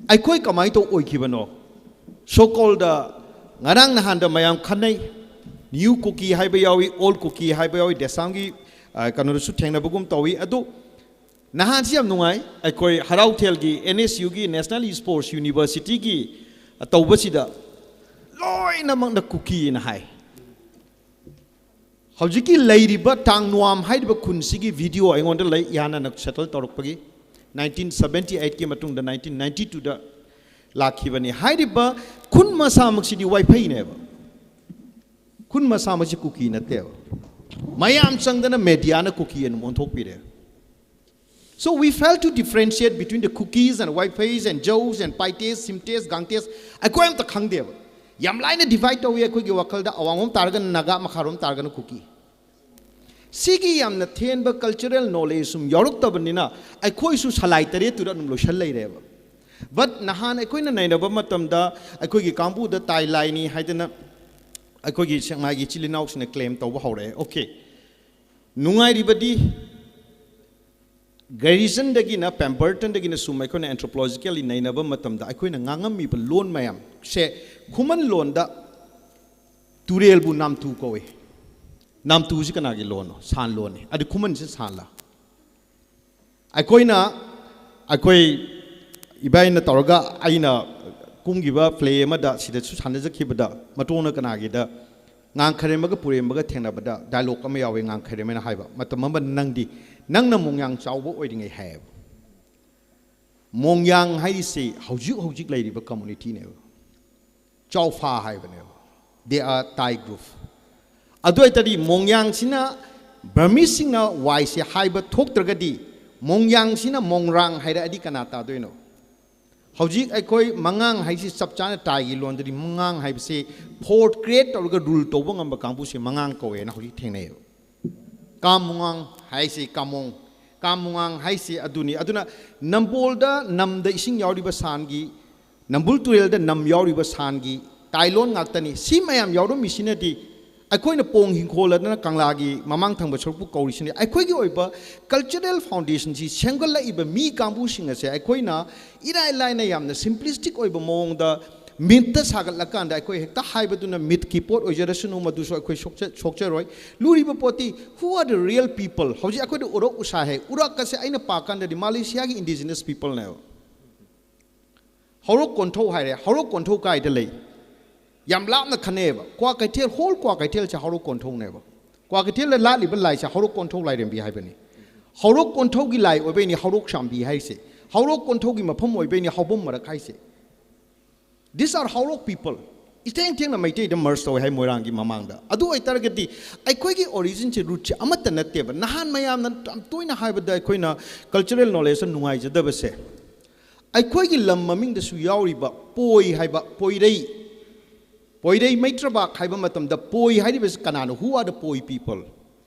ꯑꯩꯈꯣꯏ ꯀꯃꯥꯏꯅ ꯇꯧ ꯑꯣꯏꯈꯤꯕꯅꯣ? ꯁꯣꯀꯣꯜꯗ ꯉꯔꯥꯡ ꯅꯍꯥꯟꯗ ꯃꯌꯥꯝ ꯈꯟꯅꯩ, ꯅ꯭ꯌꯨ ꯀꯨꯀꯤ ꯍꯥꯏꯕ ꯌꯥꯎꯏ, ꯑꯣꯜ ꯀꯨꯀꯤ ꯍꯥꯏꯕ ꯌꯥꯎꯏ, ꯗꯦꯁꯥꯝꯒꯤ, ꯑ, ꯀꯩꯅꯣꯗꯁꯨ ꯊꯦꯡꯅꯕꯒꯨꯝ ꯇꯧꯏ꯫ ꯑꯗꯨ ꯅꯍꯥꯟꯁꯤ ꯌꯥꯝ ꯅꯨꯡꯉꯥꯏ, ꯑꯩꯈꯣꯏ ꯍꯔꯥꯎꯊꯦꯜꯒꯤ ꯑꯦꯟ ꯑꯦꯁ ꯌꯨꯒꯤ ꯅꯦꯁꯅꯦꯜ ꯏꯁꯄꯣꯔꯠꯁ ꯌꯨꯅꯤꯚꯔꯁꯤꯇꯤꯒꯤ ꯇꯧꯕꯁꯤꯗ ꯂꯣꯏꯅꯃꯛꯅ ꯀꯨꯀꯤꯅ ꯍꯥꯏ꯫ ꯍꯧꯖꯤꯛꯀꯤ ꯂꯩꯔꯤꯕ ꯇꯥꯡꯅꯨꯋꯥꯝ ꯍꯥꯏꯔꯤꯕ ꯈꯨꯟꯁꯤꯒꯤ ꯚꯤꯗꯤꯑꯣ ꯑꯩꯉꯣꯟꯗ ꯂꯩ, ꯏꯍꯥꯟ ꯍꯥꯟꯅ ꯁꯦꯇꯜ ꯇꯧꯔꯛꯄꯒꯤ, ꯅꯥꯏꯟꯇꯤꯟ ꯁꯕꯦꯟꯇꯤ ꯑꯩꯠꯀꯤ ꯃꯇꯨꯡꯗ ꯅꯥꯏꯟꯇꯤꯟ ꯅꯥꯏꯟꯇꯤ ꯇꯨꯗ ꯂꯥꯛꯈꯤꯕꯅꯤ꯫ ꯍꯥꯏꯔꯤꯕ ꯈꯨꯟ ꯃꯁꯥꯃꯛꯁꯤꯗꯤ ꯋꯥꯏꯐꯩꯅꯦꯕ, ꯈꯨꯟ ꯃꯁꯥꯃꯛꯁꯤ ꯀꯨꯀꯤ ꯅꯠꯇꯦꯕ꯫ ꯃꯌꯥꯝ ꯆꯪꯗꯅ ꯃꯦꯗꯤꯌꯥꯅ ꯀꯨꯀꯤ ꯑꯗꯨꯝ ꯑꯣꯟꯊꯣꯛꯄꯤꯔꯦ꯫ So we fail to differentiate between the Kukis and Waipheis and Jaus and Paites, Simtes, Gangtes. ꯑꯩꯈꯣꯏ ꯑꯝꯇ ꯈꯪꯗꯦꯕ꯫ ꯌꯥꯝ ꯂꯥꯏꯅ ꯗꯤꯚꯥꯏꯠ ꯇꯧꯏ ꯑꯩꯈꯣꯏꯒꯤ ꯋꯥꯈꯜꯗ, ꯑꯋꯥꯡꯂꯣꯝ ꯇꯥꯔꯒꯅ ꯅꯥꯒꯥ, ꯃꯈꯥꯔꯣꯝ ꯇꯥꯔꯒꯅ ꯀꯨꯀꯤ꯫ ꯁꯤꯒꯤ ꯌꯥꯝꯅ ꯊꯦꯟꯕ ꯀꯜꯆꯔꯦꯜ ꯅꯣꯂꯦꯖ ꯁꯨꯝ ꯌꯥꯎꯔꯛꯇꯕꯅꯤꯅ ꯑꯩꯈꯣꯏꯁꯨ ꯁꯂꯥꯏ ꯇꯔꯦꯠꯇꯨꯗ ꯑꯗꯨꯝ ꯂꯣꯏꯁꯜ ꯂꯩꯔꯦꯕ꯫ But ꯅꯍꯥꯟ ꯑꯩꯈꯣꯏꯅ ꯅꯩꯅꯕ ꯃꯇꯝꯗ ꯑꯩꯈꯣꯏꯒꯤ ꯀꯥꯡꯕꯨꯗ ꯇꯥꯏ ꯂꯥꯏꯅꯤ ꯍꯥꯏꯗꯅ ꯑꯩꯈꯣꯏꯒꯤ ꯁꯦꯛꯃꯥꯏꯒꯤ ꯏꯆꯤꯜ ꯏꯅꯥꯎꯁꯤꯡꯅ claim ꯇꯧꯕ ꯍꯧꯔꯛꯑꯦ꯫ Okay, ꯅꯨꯡꯉꯥꯏꯔꯤꯕꯗꯤ Grierson ꯗꯒꯤꯅ Pemberton ꯗꯒꯤꯅ ꯁꯨꯝ ꯑꯩꯈꯣꯏꯅ anthropologically ꯅꯩꯅꯕ ꯃꯇꯝꯗ ꯑꯩꯈꯣꯏꯅ ꯉꯥꯡꯉꯝꯃꯤꯕ ꯂꯣꯟ ꯃꯌꯥꯝꯁꯦ ꯈꯨꯃꯟ ꯂꯣꯟꯗ ꯇꯨꯔꯦꯜꯕꯨ ꯅꯥꯝꯇꯨ ꯀꯧꯏ꯫ ꯅꯥꯝꯇꯨꯁꯤ ꯀꯅꯥꯒꯤ ꯂꯣꯟꯅꯣ? ꯁꯥꯟ ꯂꯣꯟꯅꯤ꯫ ꯑꯗꯨ ꯈꯨꯃꯟꯁꯤ ꯁꯥꯟꯂ? ꯑꯩꯈꯣꯏꯅ ꯑꯩꯈꯣꯏ ꯏꯕꯥꯏꯅ ꯇꯧꯔꯒ ꯑꯩꯅ ꯀꯨꯝꯈꯤꯕ play ꯑꯃꯗ ꯁꯤꯗꯁꯨ ꯁꯥꯟꯅꯖꯈꯤꯕꯗ ꯃꯇꯣꯡꯅ ꯀꯅꯥꯒꯤꯗ ꯉꯥꯡꯈꯔꯦꯝꯕꯒ ꯄꯨꯔꯦꯝꯕꯒ ꯊꯦꯡꯅꯕꯗ dialogue ꯑꯃ ꯌꯥꯎꯋꯦ꯫ ꯉꯥꯡꯈꯔꯦꯝꯕꯅ ꯍꯥꯏꯕ ꯃꯇꯝ ꯑꯃꯗ, "ꯅꯪꯗꯤ, ꯅꯪꯅ ꯃꯣꯡꯌꯥꯡ ꯆꯥꯎꯕ ꯑꯣꯏꯔꯤꯉꯩ" ꯍꯥꯏꯌꯦꯕ꯫ ꯃꯣꯡꯌꯥꯡ ꯍꯥꯏꯔꯤꯁꯤ ꯍꯧꯖꯤꯛ ꯍꯧꯖꯤꯛ ꯂꯩꯔꯤꯕ community ꯅꯦꯕ꯫ ꯆꯥꯎꯐꯥ ꯍꯥꯏꯕꯅꯦꯕ꯫ They are Tai group꯫ ꯑꯗꯨ ꯑꯣꯏꯇꯥꯔꯗꯤ ꯃꯣꯡꯌꯥꯡꯁꯤꯅ Burmese ꯁꯤꯡꯅ ꯋꯥꯏꯁꯦ ꯍꯥꯏꯕ ꯊꯣꯛꯇ꯭ꯔꯒꯗꯤ ꯃꯣꯡꯌꯥꯡꯁꯤꯅ ꯃꯣꯡꯔꯥꯡ ꯍꯥꯏꯔꯛꯑꯗꯤ ꯀꯅꯥ ꯇꯥꯗꯣꯏꯅꯣ? ꯍꯧꯖꯤꯛ ꯑꯩꯈꯣꯏ ꯃꯉꯥꯡ ꯍꯥꯏꯁꯤ ꯆꯞ ꯆꯥꯅ ꯇꯥꯏꯒꯤ ꯂꯣꯟꯗꯗꯤ ꯃꯉꯥꯡ ꯍꯥꯏꯕꯁꯤ fort create ꯇꯧꯔꯒ rule ꯇꯧꯕ ꯉꯝꯕ ꯀꯥꯡꯕꯨꯁꯦ ꯃꯉꯥꯡ ꯀꯧꯋꯦꯅ ꯍꯧꯖꯤꯛ ꯊꯦꯡꯅꯩꯌꯦꯕ꯫ ꯀꯥꯝ ꯃꯉꯥꯡ ꯍꯥꯏꯁꯤ ꯀꯥꯃꯣꯡ, ꯀꯥꯝ ꯃꯉꯥꯡ ꯍꯥꯏꯁꯤ ꯑꯗꯨꯅꯤ꯫ ꯑꯗꯨꯅ ꯅꯝꯕꯣꯜꯗ ꯅꯝꯗ ꯏꯁꯤꯡ ꯌꯥꯎꯔꯤꯕ ꯁꯥꯟꯒꯤ, ꯅꯝꯕꯨꯜ ꯇꯨꯔꯦꯜꯗ ꯅꯝ ꯌꯥꯎꯔꯤꯕ ꯁꯥꯟꯒꯤ ꯇꯥꯏꯂꯣꯟ ꯉꯥꯛꯇꯅꯤ꯫ ꯁꯤ ꯃꯌꯥꯝ ꯌꯥꯎꯔꯝꯃꯤꯁꯤꯅꯗꯤ ꯑꯩꯈꯣꯏꯅ ꯄꯣꯡ ꯍꯤꯡꯈꯣꯜ ꯑꯗꯨꯅ ꯀꯪꯂꯥꯒꯤ ꯃꯃꯥꯡ ꯊꯪꯕ ꯁꯔꯨꯛꯄꯨ ꯀꯧꯔꯤꯁꯤꯅꯤ꯫ ꯑꯩꯈꯣꯏꯒꯤ ꯑꯣꯏꯕ cultural foundation ꯁꯤ ꯁꯦꯝꯒꯠꯂꯛꯏꯕ ꯃꯤ ꯀꯥꯡꯕꯨꯁꯤꯡ ꯑꯁꯦ ꯑꯩꯈꯣꯏꯅ ꯏꯔꯥꯏ ꯂꯥꯏꯅ ꯌꯥꯝꯅ simplistic ꯑꯣꯏꯕ ꯃꯑꯣꯡꯗ myth ꯇ ꯁꯥꯒꯠꯂꯀꯥꯟꯗ ꯑꯩꯈꯣꯏ ꯍꯦꯛꯇ ꯍꯥꯏꯕꯗꯨꯅ myth ꯀꯤ ꯄꯣꯠ ꯑꯣꯏꯖꯔꯁꯅꯨ, ꯃꯗꯨꯁꯨ ꯑꯩꯈꯣꯏ ꯁꯣꯛꯆ-, ꯁꯣꯛꯆꯔꯣꯏ꯫ ꯂꯨꯔꯤꯕ ꯄꯣꯠꯇꯤ, who are the real people? ꯍꯧꯖꯤꯛ ꯑꯩꯈꯣꯏꯗ ꯎꯔꯛ ꯎꯁꯥ ꯍꯥꯏ, ꯎꯔꯛ ꯑꯁꯦ ꯑꯩꯅ ꯄꯥꯀꯥꯟꯗꯗꯤ ꯃꯥꯂꯦꯁꯤꯌꯥꯒꯤ indigenous people ꯅꯦꯕ꯫ ꯍꯧꯔꯣꯛ ꯀꯣꯟꯊꯧ ꯍꯥꯏꯔꯦ, ꯍꯧꯔꯣꯛ ꯀꯣꯟꯊꯧ ꯀꯥꯏꯗ ꯂꯩ? ꯌꯥꯝ ꯂꯥꯞꯅ ꯈꯟꯅꯩꯌꯦꯕ꯫ ꯀ꯭ꯋꯥ ꯀꯩꯊꯦꯜ, whole ꯀ꯭ꯋꯥ ꯀꯩꯊꯦꯜꯁꯦ ꯍꯧꯔꯣꯛ ꯀꯣꯟꯊꯧꯅꯦꯕ꯫ ꯀ꯭ꯋꯥ ꯀꯩꯊꯦꯜꯗ ꯂꯥꯠꯂꯤꯕ ꯂꯥꯏꯁꯦ ꯍꯧꯔꯣꯛ ꯀꯣꯟꯊꯧ ꯂꯥꯏꯔꯦꯝꯕꯤ ꯍꯥꯏꯕꯅꯤ꯫ ꯍꯧꯔꯣꯛ ꯀꯣꯟꯊꯧꯒꯤ ꯂꯥꯏ ꯑꯣꯏꯕꯩꯅꯤ ꯍꯧꯔꯣꯛ ꯁꯥꯝꯕꯤ ꯍꯥꯏꯔꯤꯁꯦ꯫ ꯍꯧꯔꯣꯛ ꯀꯣꯟꯊꯧꯒꯤ ꯃꯐꯝ ꯑꯣꯏꯕꯩꯅꯤ ꯍꯧꯕꯣꯝ ꯃꯔꯛ ꯍꯥꯏꯁꯦ꯫ These are ꯍꯧꯔꯣꯛ people꯫ ꯏꯊꯦꯡ ꯊꯦꯡꯅ ꯃꯩꯇꯩꯗ merge ꯇꯧꯋꯦ ꯍꯥꯏ ꯃꯣꯏꯔꯥꯡꯒꯤ ꯃꯃꯥꯡꯗ꯫ ꯑꯗꯨ ꯑꯣꯏꯇꯥꯔꯒꯗꯤ ꯑꯩꯈꯣꯏꯒꯤ origin ꯁꯦ, root ꯁꯦ ꯑꯃꯠꯇ ꯅꯠꯇꯦꯕ꯫ ꯅꯍꯥꯟ ꯃꯌꯥꯝꯅ ꯌꯥꯝ ꯇꯣꯏꯅ ꯍꯥꯏꯕꯗ ꯑꯩꯈꯣꯏꯅ cultural knowledge ꯇ ꯅꯨꯡꯉꯥꯏꯖꯗꯕꯁꯦ, ꯑꯩꯈꯣꯏꯒꯤ ꯂꯝ ꯃꯃꯤꯡꯗꯁꯨ ꯌꯥꯎꯔꯤꯕ ꯄꯣꯏ ꯍꯥꯏꯕ, ꯄꯣꯏꯔꯩ, ꯄꯣꯏꯔꯩ ꯃꯩꯇ꯭ꯔꯕꯥꯛ ꯍꯥꯏꯕ ꯃꯇꯝꯗ ꯄꯣꯏ ꯍꯥꯏꯔꯤꯕꯁꯤ ꯀꯅꯥꯅꯣ? Who are the Poi people?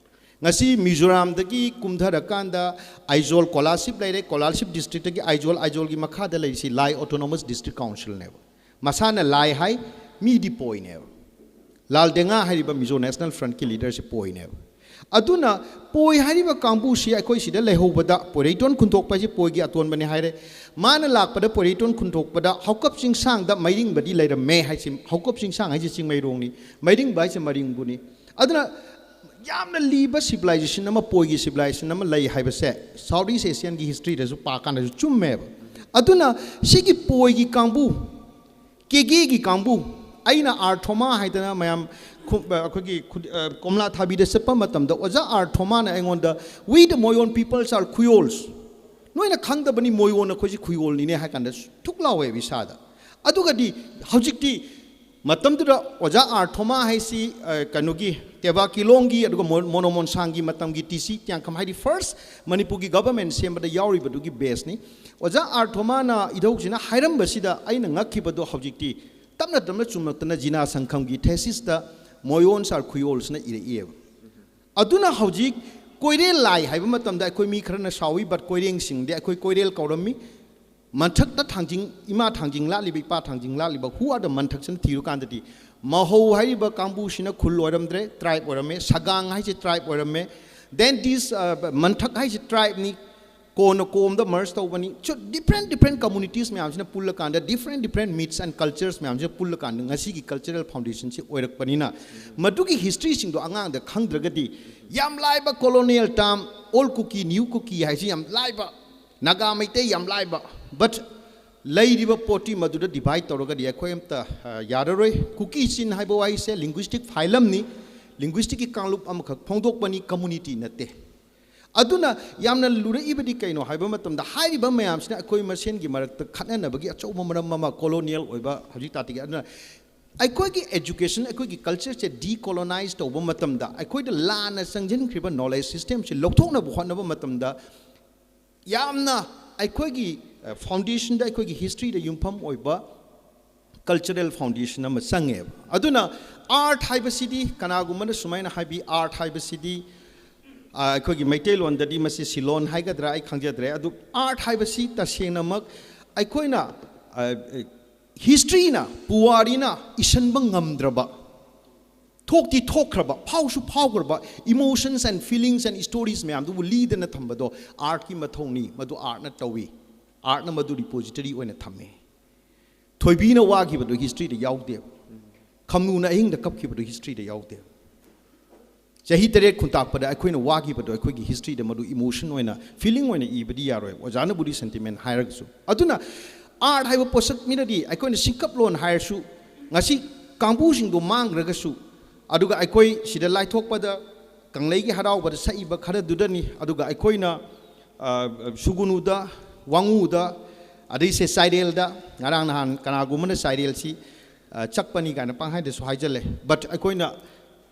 ꯉꯁꯤ ꯃꯤꯖꯣꯔꯥꯝꯗꯒꯤ ꯀꯨꯝꯊꯔꯀꯥꯟꯗ ꯑꯥꯏꯖꯣꯜ ꯀꯣꯂꯥꯁꯤꯞ ꯂꯩꯔꯦ, ꯀꯣꯂꯥꯁꯤꯞ ꯗꯤꯁꯇ꯭ꯔꯤꯛꯇꯒꯤ ꯑꯥꯏꯖꯣꯜ, ꯑꯥꯏꯖꯣꯜꯒꯤ ꯃꯈꯥꯗ ꯂꯩꯔꯤꯁꯤ ꯂꯥꯏ ꯑꯣꯇꯣꯅꯣꯃꯁ ꯗꯤꯁꯇ꯭ꯔꯤꯛ ꯀꯥꯎꯟꯁꯤꯜꯅꯦꯕ꯫ ꯃꯁꯥꯅ ꯂꯥꯏ ꯍꯥꯏ, ꯃꯤꯗꯤ ꯄꯣꯏꯅꯦꯕ꯫ ꯂꯥꯜ ꯗꯦꯡꯉꯥ ꯍꯥꯏꯔꯤꯕ ꯃꯤꯖꯣ ꯅꯦꯁꯅꯦꯜ ꯐ꯭ꯔꯟꯠꯀꯤ ꯂꯤꯗꯔꯁꯤ ꯄꯣꯏꯅꯦꯕ꯫ ꯑꯗꯨꯅ ꯄꯣꯏ ꯍꯥꯏꯔꯤꯕ ꯀꯥꯡꯕꯨꯁꯤ ꯑꯩꯈꯣꯏ ꯁꯤꯗ ꯂꯩꯍꯧꯕꯗ ꯄꯣꯏꯔꯩꯇꯣꯟ ꯈꯨꯟꯊꯣꯛꯄ ꯍꯥꯏꯁꯤ ꯄꯣꯏꯒꯤ ꯑꯇꯣꯟꯕꯅꯤ ꯍꯥꯏꯔꯦ꯫ ꯃꯥꯅ ꯂꯥꯛꯄꯗ ꯄꯣꯏꯔꯩꯇꯣꯟ ꯈꯨꯟꯊꯣꯛꯄꯗ ꯍꯧꯀꯞ ꯆꯤꯡꯁꯥꯡꯗ ꯃꯩꯔꯤꯡꯕꯗꯤ ꯂꯩꯔꯝꯃꯦ ꯍꯥꯏꯁꯤ, ꯍꯧꯀꯞ ꯆꯤꯡꯁꯥꯡ ꯍꯥꯏꯁꯤ ꯆꯤꯡꯃꯩꯔꯣꯡꯅꯤ, ꯃꯩꯔꯤꯡꯕ ꯍꯥꯏꯁꯤ ꯃꯔꯤꯡꯕꯨꯅꯤ꯫ ꯑꯗꯨꯅ ꯌꯥꯝꯅ ꯂꯤꯕ ꯁꯤꯚꯤꯂꯥꯏꯖꯦꯁꯟ ꯑꯃ, ꯄꯣꯏꯒꯤ ꯁꯤꯚꯤꯂꯥꯏꯖꯦꯁꯟ ꯑꯃ ꯂꯩ ꯍꯥꯏꯕꯁꯦ ꯁꯥꯎꯠ ꯏꯁ ꯑꯦꯁꯤꯌꯥꯟꯒꯤ ꯍꯤꯁꯇ꯭ꯔꯤꯗꯁꯨ ꯄꯥꯀꯥꯟꯗꯁꯨ ꯆꯨꯝꯃꯦꯕ꯫ ꯑꯗꯨꯅ ꯁꯤꯒꯤ ꯄꯣꯏꯒꯤ ꯀꯥꯡꯕꯨ, ꯀꯦꯒꯦꯒꯤ ꯀꯥꯡꯕꯨ, ꯑꯩꯅ ꯑꯥꯔ ꯊꯣꯃꯥ ꯍꯥꯏꯗꯅ ꯃꯌꯥꯝ ꯈꯨ-, ꯑꯩꯈꯣꯏꯒꯤ ꯈꯨ-, ꯑ, ꯀꯣꯝꯂꯥ ꯊꯥꯕꯤꯗ ꯆꯠꯄ ꯃꯇꯝꯗ ꯑꯣꯖꯥ ꯑꯥꯔ ꯊꯣꯃꯥꯅ ꯑꯩꯉꯣꯟꯗ "We the Moyon peoples are Khuyals, ꯅꯣꯏꯅ ꯈꯪꯗꯕꯅꯤ, ꯃꯣꯌꯣꯟ ꯑꯩꯈꯣꯏꯁꯤ ꯈꯨꯌꯣꯜꯅꯤꯅꯦ" ꯍꯥꯏ ꯀꯥꯟꯗ ꯊꯨꯛ ꯂꯥꯎꯋꯦꯕ ꯏꯁꯥꯗ꯫ ꯑꯗꯨꯒꯗꯤ ꯍꯧꯖꯤꯛꯇꯤ ꯃꯇꯝꯗꯨꯗ ꯑꯣꯖꯥ ꯑꯥꯔ ꯊꯣꯃꯥ ꯍꯥꯏꯁꯤ, ꯑ, ꯀꯩꯅꯣꯒꯤ ꯇꯦꯕꯥ ꯀꯤꯂꯣꯡꯒꯤ ꯑꯗꯨꯒ ꯃꯣ-, ꯃꯣꯅꯣ ꯃꯣꯟꯁꯥꯡꯒꯤ ꯃꯇꯝꯒꯤ ꯇꯤ ꯁꯤ ꯇꯤꯌꯥꯡꯈꯝ ꯍꯥꯏꯗꯤ ꯐꯥꯔꯁ ꯃꯅꯤꯄꯨꯔꯒꯤ ꯒꯚꯔꯟꯃꯦꯟ ꯁꯦꯝꯕꯗ ꯌꯥꯎꯔꯤꯕꯗꯨꯒꯤ ꯕꯦꯁꯅꯤ꯫ ꯑꯣꯖꯥ ꯑꯥꯔ ꯊꯣꯃꯥꯅ ꯏꯙꯧꯁꯤꯅ ꯍꯥꯏꯔꯝꯕꯁꯤꯗ ꯑꯩꯅ ꯉꯛꯈꯤꯕꯗꯣ ꯍꯧꯖꯤꯛꯇꯤ ꯇꯞꯅ ꯇꯞꯅ ꯆꯨꯝꯂꯛꯇꯅ ꯖꯤꯅꯥ ꯁꯪꯈꯝꯒꯤ ꯊꯦꯁꯤꯁꯇ "Moyons are Khuyals" ꯍꯥꯏꯅ ꯏꯔꯛꯏꯑꯕ꯫ ꯑꯗꯨꯅ ꯍꯧꯖꯤꯛ ꯀꯣꯏꯔꯦꯜ ꯂꯥꯏ ꯍꯥꯏꯕ ꯃꯇꯝꯗ ꯑꯩꯈꯣꯏ ꯃꯤ ꯈꯔꯅ ꯁꯥꯎꯏ, but ꯀꯣꯏꯔꯦꯡꯁꯤꯡꯗꯤ ꯑꯩꯈꯣꯏ ꯀꯣꯏꯔꯦꯜ ꯀꯧꯔꯝꯃꯤ꯫ ꯃꯟꯊꯛꯇ ꯊꯥꯡꯖꯤꯡ, ꯏꯃꯥ ꯊꯥꯡꯖꯤꯡ ꯂꯥꯠꯂꯤꯕ, ꯏꯄꯥ ꯊꯥꯡꯖꯤꯡ ꯂꯥꯠꯂꯤꯕ, who are the ꯃꯟꯊꯛꯁꯤꯅ ꯊꯤꯔꯨꯀꯥꯟꯗꯗꯤ ꯃꯍꯧ ꯍꯥꯏꯔꯤꯕ ꯀꯥꯡꯕꯨꯁꯤꯅ ꯈꯨꯜ ꯑꯣꯏꯔꯝꯗ꯭ꯔꯦ, ꯇ꯭ꯔꯥꯏꯕ ꯑꯣꯏꯔꯝꯃꯦ꯫ ꯁꯒꯥꯡ ꯍꯥꯏꯁꯦ ꯇ꯭ꯔꯥꯏꯕ ꯑꯣꯏꯔꯝꯃꯦ꯫ Then this, uh, ꯃꯟꯊꯛ ꯍꯥꯏꯁꯦ ꯇ꯭ꯔꯥꯏꯕꯅꯤ, ꯀꯣꯟꯅ ꯀꯣꯝꯗ ꯃꯔꯖ ꯇꯧꯕꯅꯤ꯫ So different different communities ꯃꯌꯥꯝꯁꯤꯅ ꯄꯨꯜꯂꯀꯥꯟꯗ, different different myths and cultures ꯃꯌꯥꯝꯁꯤꯅ ꯄꯨꯜꯂꯀꯥꯟꯗ ꯉꯁꯤꯒꯤ ꯀꯜꯆꯔꯦꯜ ꯐꯥꯎꯟꯗꯦꯁꯟꯁꯤ ꯑꯣꯏꯔꯛꯄꯅꯤꯅ, ꯃꯗꯨꯒꯤ ꯍꯤꯁꯇ꯭ꯔꯤꯁꯤꯡꯗꯣ ꯑꯉꯥꯡꯗ ꯈꯪꯗ꯭ꯔꯒꯗꯤ ꯌꯥꯝ ꯂꯥꯏꯕ colonial term, old Kuki, new Kuki ꯍꯥꯏꯁꯤ ꯌꯥꯝ ꯂꯥꯏꯕ, ꯅꯥꯒꯥ ꯃꯩꯇꯩ ꯌꯥꯝ ꯂꯥꯏꯕ꯫ But ꯂꯩꯔꯤꯕ ꯄꯣꯠꯇꯤ ꯃꯗꯨꯗ ꯗꯤꯚꯥꯏꯠ ꯇꯧꯔꯒꯗꯤ ꯑꯩꯈꯣꯏ ꯑꯝꯇ, ꯑ, ꯌꯥꯔꯔꯣꯏ꯫ ꯀꯨꯀꯤ ꯆꯤꯟ ꯍꯥꯏꯕ ꯋꯥꯍꯩꯁꯦ ꯂꯤꯡꯒ꯭ꯋꯤꯁꯇꯤꯛ ꯐꯥꯏꯂꯝꯅꯤ, ꯂꯤꯡꯒ꯭ꯋꯤꯁꯇꯤꯛꯀꯤ ꯀꯥꯡꯂꯨꯞ ꯑꯃꯈꯛ ꯐꯣꯡꯗꯣꯛꯄꯅꯤ, ꯀꯝꯃꯨꯅꯤꯇꯤ ꯅꯠꯇꯦ꯫ ꯑꯗꯨꯅ ꯌꯥꯝꯅ ꯂꯨꯔꯛꯏꯕꯗꯤ ꯀꯩꯅꯣ ꯍꯥꯏꯕ ꯃꯇꯝꯗ, ꯍꯥꯏꯔꯤꯕ ꯃꯌꯥꯝꯁꯤꯅ ꯑꯩꯈꯣꯏ ꯃꯁꯦꯟꯒꯤ ꯃꯔꯛꯇ ꯈꯠꯅꯅꯕꯒꯤ ꯑꯆꯧꯕ ꯃꯔꯝ ꯑꯃ, ꯀꯣꯂꯣꯅꯤꯌꯦꯜ ꯑꯣꯏꯕ ꯍꯧꯖꯤꯛ ꯇꯥꯇꯤꯒꯤ꯫ ꯑꯗꯨꯅ ꯑꯩꯈꯣꯏꯒꯤ ꯑꯦꯖꯨꯀꯦꯁꯟ, ꯑꯩꯈꯣꯏꯒꯤ ꯀꯜꯆꯔꯁꯦ ꯗꯤꯀꯣꯂꯣꯅꯥꯏꯖ ꯇꯧꯕ ꯃꯇꯝꯗ, ꯑꯩꯈꯣꯏꯗ ꯂꯥꯟꯅ ꯆꯪꯁꯤꯟꯈ꯭ꯔꯤꯕ ꯅꯣꯂꯦꯖ ꯁꯤꯁꯇꯦꯝꯁꯤ ꯂꯧꯊꯣꯛꯅꯕ ꯍꯣꯠꯅꯕ ꯃꯇꯝꯗ, ꯌꯥꯝꯅ ꯑꯩꯈꯣꯏꯒꯤ, ꯑ, ꯐꯥꯎꯟꯗꯦꯁꯟꯗ, ꯑꯩꯈꯣꯏꯒꯤ ꯍꯤꯁꯇ꯭ꯔꯤꯗ ꯌꯨꯝꯐꯝ ꯑꯣꯏꯕ ꯀꯜꯆꯔꯦꯜ ꯐꯥꯎꯟꯗꯦꯁꯟ ꯑꯃ ꯆꯪꯉꯦꯕ꯫ ꯑꯗꯨꯅ ꯑꯥꯔꯠ ꯍꯥꯏꯕꯁꯤꯗꯤ, ꯀꯅꯥꯒꯨꯝꯕꯅ ꯁꯨꯃꯥꯏꯅ ꯍꯥꯏꯕꯤ, ꯑꯥꯔꯠ ꯍꯥꯏꯕꯁꯤꯗꯤ ꯑꯩꯈꯣꯏꯒꯤ ꯃꯩꯇꯩꯂꯣꯟꯗꯗꯤ ꯃꯁꯤ ꯁꯤꯂꯣꯟ ꯍꯥꯏꯒꯗ꯭ꯔꯥ ꯑꯩ ꯈꯪꯖꯗ꯭ꯔꯦ꯫ ꯑꯗꯨ ꯑꯥꯔꯠ ꯍꯥꯏꯕꯁꯤ ꯇꯁꯦꯡꯅꯃꯛ ꯑꯩꯈꯣꯏꯅ ꯍꯤꯁꯇ꯭ꯔꯤꯅ, ꯄꯨꯋꯥꯔꯤꯅ ꯏꯁꯟꯕ ꯉꯝꯗ꯭ꯔꯕ, ꯊꯣꯛꯇꯤ ꯊꯣꯛꯈ꯭ꯔꯕ, ꯐꯥꯎꯁꯨ ꯐꯥꯎꯈ꯭ꯔꯕ emotions and feelings and stories ꯃꯌꯥꯝꯗꯨꯕꯨ ꯂꯤꯗꯅ ꯊꯝꯕꯗꯣ ꯑꯥꯔꯠꯀꯤ ꯃꯊꯧꯅꯤ꯫ ꯃꯗꯨ ꯑꯥꯔꯠꯅ ꯇꯧꯏ꯫ ꯑꯥꯔꯠꯅ ꯃꯗꯨ ꯔꯤꯄꯣꯖꯤꯇꯔꯤ ꯑꯣꯏꯅ ꯊꯝꯃꯤ꯫ ꯊꯣꯏꯕꯤꯅ ꯋꯥꯈꯤꯕꯗꯨ ꯍꯤꯁꯇ꯭ꯔꯤꯗ ꯌꯥꯎꯗꯦ꯫ ꯈꯝꯅꯨꯅ ꯑꯍꯤꯡꯗ ꯀꯞꯈꯤꯕꯗꯨ ꯍꯤꯁꯇ꯭ꯔꯤꯗ ꯌꯥꯎꯗꯦ꯫ ꯆꯍꯤ ꯇꯔꯦꯠ ꯈꯨꯟꯇꯥꯛꯄꯗ ꯑꯩꯈꯣꯏꯅ ꯋꯥꯈꯤꯕꯗꯣ ꯑꯩꯈꯣꯏꯒꯤ ꯍꯤꯁꯇ꯭ꯔꯤꯗ ꯃꯗꯨ ꯏꯃꯣꯁꯟ ꯑꯣꯏꯅ, ꯐꯤꯂꯤꯡ ꯑꯣꯏꯅ ꯏꯕꯗꯤ ꯌꯥꯔꯣꯏ꯫ ꯑꯣꯖꯥꯅꯕꯨꯗꯤ ꯁꯦꯟꯇꯤꯃꯦꯟ ꯍꯥꯏꯔꯒꯁꯨ꯫ ꯑꯗꯨꯅ ꯑꯥꯔꯠ ꯍꯥꯏꯕ ꯄꯣꯠꯁꯛ ꯃꯤꯅꯗꯤ ꯑꯩꯈꯣꯏꯅ ꯁꯤꯡꯀꯞꯂꯣꯟ ꯍꯥꯏꯔꯁꯨ, ꯉꯁꯤ ꯀꯥꯡꯕꯨꯁꯤꯡꯗꯣ ꯃꯥꯡꯈ꯭ꯔꯒꯁꯨ, ꯑꯗꯨꯒ ꯑꯩꯈꯣꯏ ꯁꯤꯗ ꯂꯥꯏꯊꯣꯛꯄꯗ, ꯀꯪꯂꯩꯒꯤ ꯍꯔꯥꯎꯕꯗ ꯁꯛꯏꯕ ꯈꯔꯗꯨꯗꯅꯤ꯫ ꯑꯗꯨꯒ ꯑꯩꯈꯣꯏꯅ, ꯑ, ꯁꯨꯒꯨꯅꯨꯗ, ꯋꯥꯉꯨꯗ, ꯑꯗꯩꯁꯦ ꯆꯥꯏꯔꯦꯜꯗ, ꯉꯔꯥꯡ ꯅꯍꯥꯟ ꯀꯅꯥꯒꯨꯝꯕꯅ ꯆꯥꯏꯔꯦꯜꯁꯤ, ꯑ, ꯆꯛꯄꯅꯤ ꯀꯥꯏꯅ ꯄꯪꯍꯥꯏꯗꯁꯨ ꯍꯥꯏꯖꯜꯂꯦ꯫ But ꯑꯩꯈꯣꯏꯅ,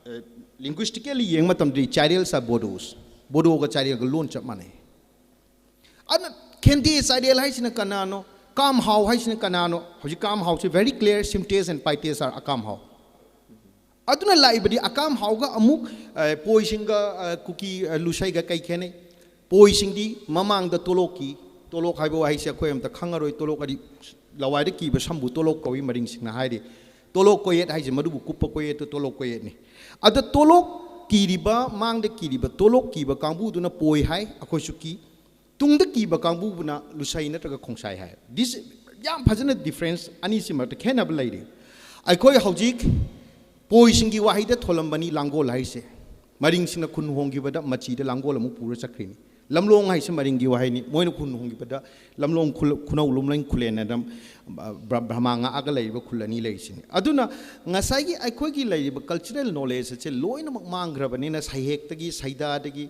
ꯑ, linguistically ꯌꯦꯡꯕ ꯃꯇꯝꯗꯗꯤ ꯆꯥꯏꯔꯦꯜꯁ are Bodos꯫ ꯕꯣꯗꯣꯒ ꯆꯥꯏꯔꯦꯜꯒ ꯂꯣꯟ ꯆꯞ ꯃꯥꯟꯅꯩ꯫ ꯑꯗꯨꯅ ꯈꯦꯟꯗꯦ ꯆꯥꯏꯔꯦꯜ ꯍꯥꯏꯁꯤꯅ ꯀꯅꯥꯅꯣ? ꯀꯥꯝꯍꯥꯎ ꯍꯥꯏꯁꯤꯅ ꯀꯅꯥꯅꯣ? ꯍꯧꯖꯤꯛ ꯀꯥꯝꯍꯥꯎꯁꯤ very clear, Simtes and Paites are ꯑꯀꯥꯝꯍꯥꯎ꯫ ꯑꯗꯨꯅ ꯂꯥꯛꯏꯕꯗꯤ ꯑꯀꯥꯝꯍꯥꯎꯒ ꯑꯃꯨꯛ, ꯑ, ꯄꯣꯏꯁꯤꯡꯒ, ꯑ, ꯀꯨꯀꯤ, ꯑ, ꯂꯨꯁꯩꯒ ꯀꯩ ꯈꯦꯠꯅꯩ? ꯄꯣꯏꯁꯤꯡꯗꯤ ꯃꯃꯥꯡꯗ ꯇꯣꯂꯣꯛꯀꯤ, ꯇꯣꯂꯣꯛ ꯍꯥꯏꯕ ꯋꯥꯍꯩꯁꯦ ꯑꯩꯈꯣꯏ ꯑꯝꯇ ꯈꯪꯉꯔꯣꯏ꯫ ꯇꯣꯂꯣꯛ ꯍꯥꯏꯗꯤ ꯂꯋꯥꯏꯗ ꯀꯤꯕ ꯁꯝꯕꯨ ꯇꯣꯂꯣꯛ ꯀꯧꯏ ꯃꯔꯤꯡꯁꯤꯡꯅ ꯍꯥꯏꯔꯤ꯫ ꯇꯣꯂꯣꯛ ꯀꯣꯌꯦꯠ ꯍꯥꯏꯁꯦ ꯃꯗꯨꯕꯨ ꯀꯨꯞꯄ ꯀꯣꯌꯦꯠꯇꯨ ꯇꯣꯂꯣꯛ ꯀꯣꯌꯦꯠꯅꯤ꯫ ꯑꯗ ꯇꯣꯂꯣꯛ ꯀꯤꯔꯤꯕ, ꯃꯥꯡꯗ ꯀꯤꯔꯤꯕ ꯇꯣꯂꯣꯛ ꯀꯤꯕ ꯀꯥꯡꯕꯨꯗꯨꯅ ꯄꯣꯏ ꯍꯥꯏ, ꯑꯩꯈꯣꯏꯁꯨ ꯀꯤ꯫ ꯇꯨꯡꯗ ꯀꯤꯕ ꯀꯥꯡꯕꯨꯕꯨꯅ ꯂꯨꯁꯩ ꯅꯠꯇ꯭ꯔꯒ ꯈꯣꯡꯁꯥꯏ ꯍꯥꯏ꯫ This ꯌꯥꯝ ꯐꯖꯅ ꯗꯤꯐ꯭ꯔꯦꯟꯁ ꯑꯅꯤꯁꯤ ꯃꯔꯛꯇ ꯈꯦꯠꯅꯕ ꯂꯩꯔꯤ꯫ ꯑꯩꯈꯣꯏ ꯍꯧꯖꯤꯛ ꯄꯣꯏꯁꯤꯡꯒꯤ ꯋꯥꯍꯩꯗ ꯊꯣꯜꯂꯝꯕꯅꯤ ꯂꯥꯡꯒꯣꯜ ꯍꯥꯏꯁꯦ꯫ ꯃꯔꯤꯡꯁꯤꯡꯅ ꯈꯨꯟ ꯍꯣꯡꯈꯤꯕꯗ ꯃꯆꯤꯗ ꯂꯥꯡꯒꯣꯜ ꯑꯃꯨꯛ ꯄꯨꯔ ꯆꯠꯈ꯭ꯔꯤꯅꯤ꯫ ꯂꯝꯂꯣꯡ ꯍꯥꯏꯁꯦ ꯃꯔꯤꯡꯒꯤ ꯋꯥꯍꯩꯅꯤ꯫ ꯃꯣꯏꯅ ꯈꯨꯟ ꯍꯣꯡꯈꯤꯕꯗ ꯂꯝꯂꯣꯡ ꯈꯨꯜ-, ꯈꯨꯅꯧ ꯂꯨꯝꯂꯦꯟ ꯈꯨꯜꯂꯦꯟ ꯑꯗꯨꯝ, ꯑ, ꯕ꯭ꯔ-, ꯕ꯭ꯔꯍꯃꯥ ꯉꯥꯛꯑꯒ ꯂꯩꯔꯤꯕ ꯈꯨꯜ ꯑꯅꯤ ꯂꯩꯔꯤꯁꯤꯅꯤ꯫ ꯑꯗꯨꯅ ꯉꯁꯥꯏꯒꯤ ꯑꯩꯈꯣꯏꯒꯤ ꯂꯩꯔꯤꯕ ꯀꯜꯆꯔꯦꯜ ꯅꯣꯂꯦꯖ ꯑꯁꯦ ꯂꯣꯏꯅꯃꯛ ꯃꯥꯡꯈ꯭ꯔꯕꯅꯤꯅ ꯁꯩꯍꯦꯛꯇꯒꯤ, ꯁꯩꯗꯥꯗꯒꯤ,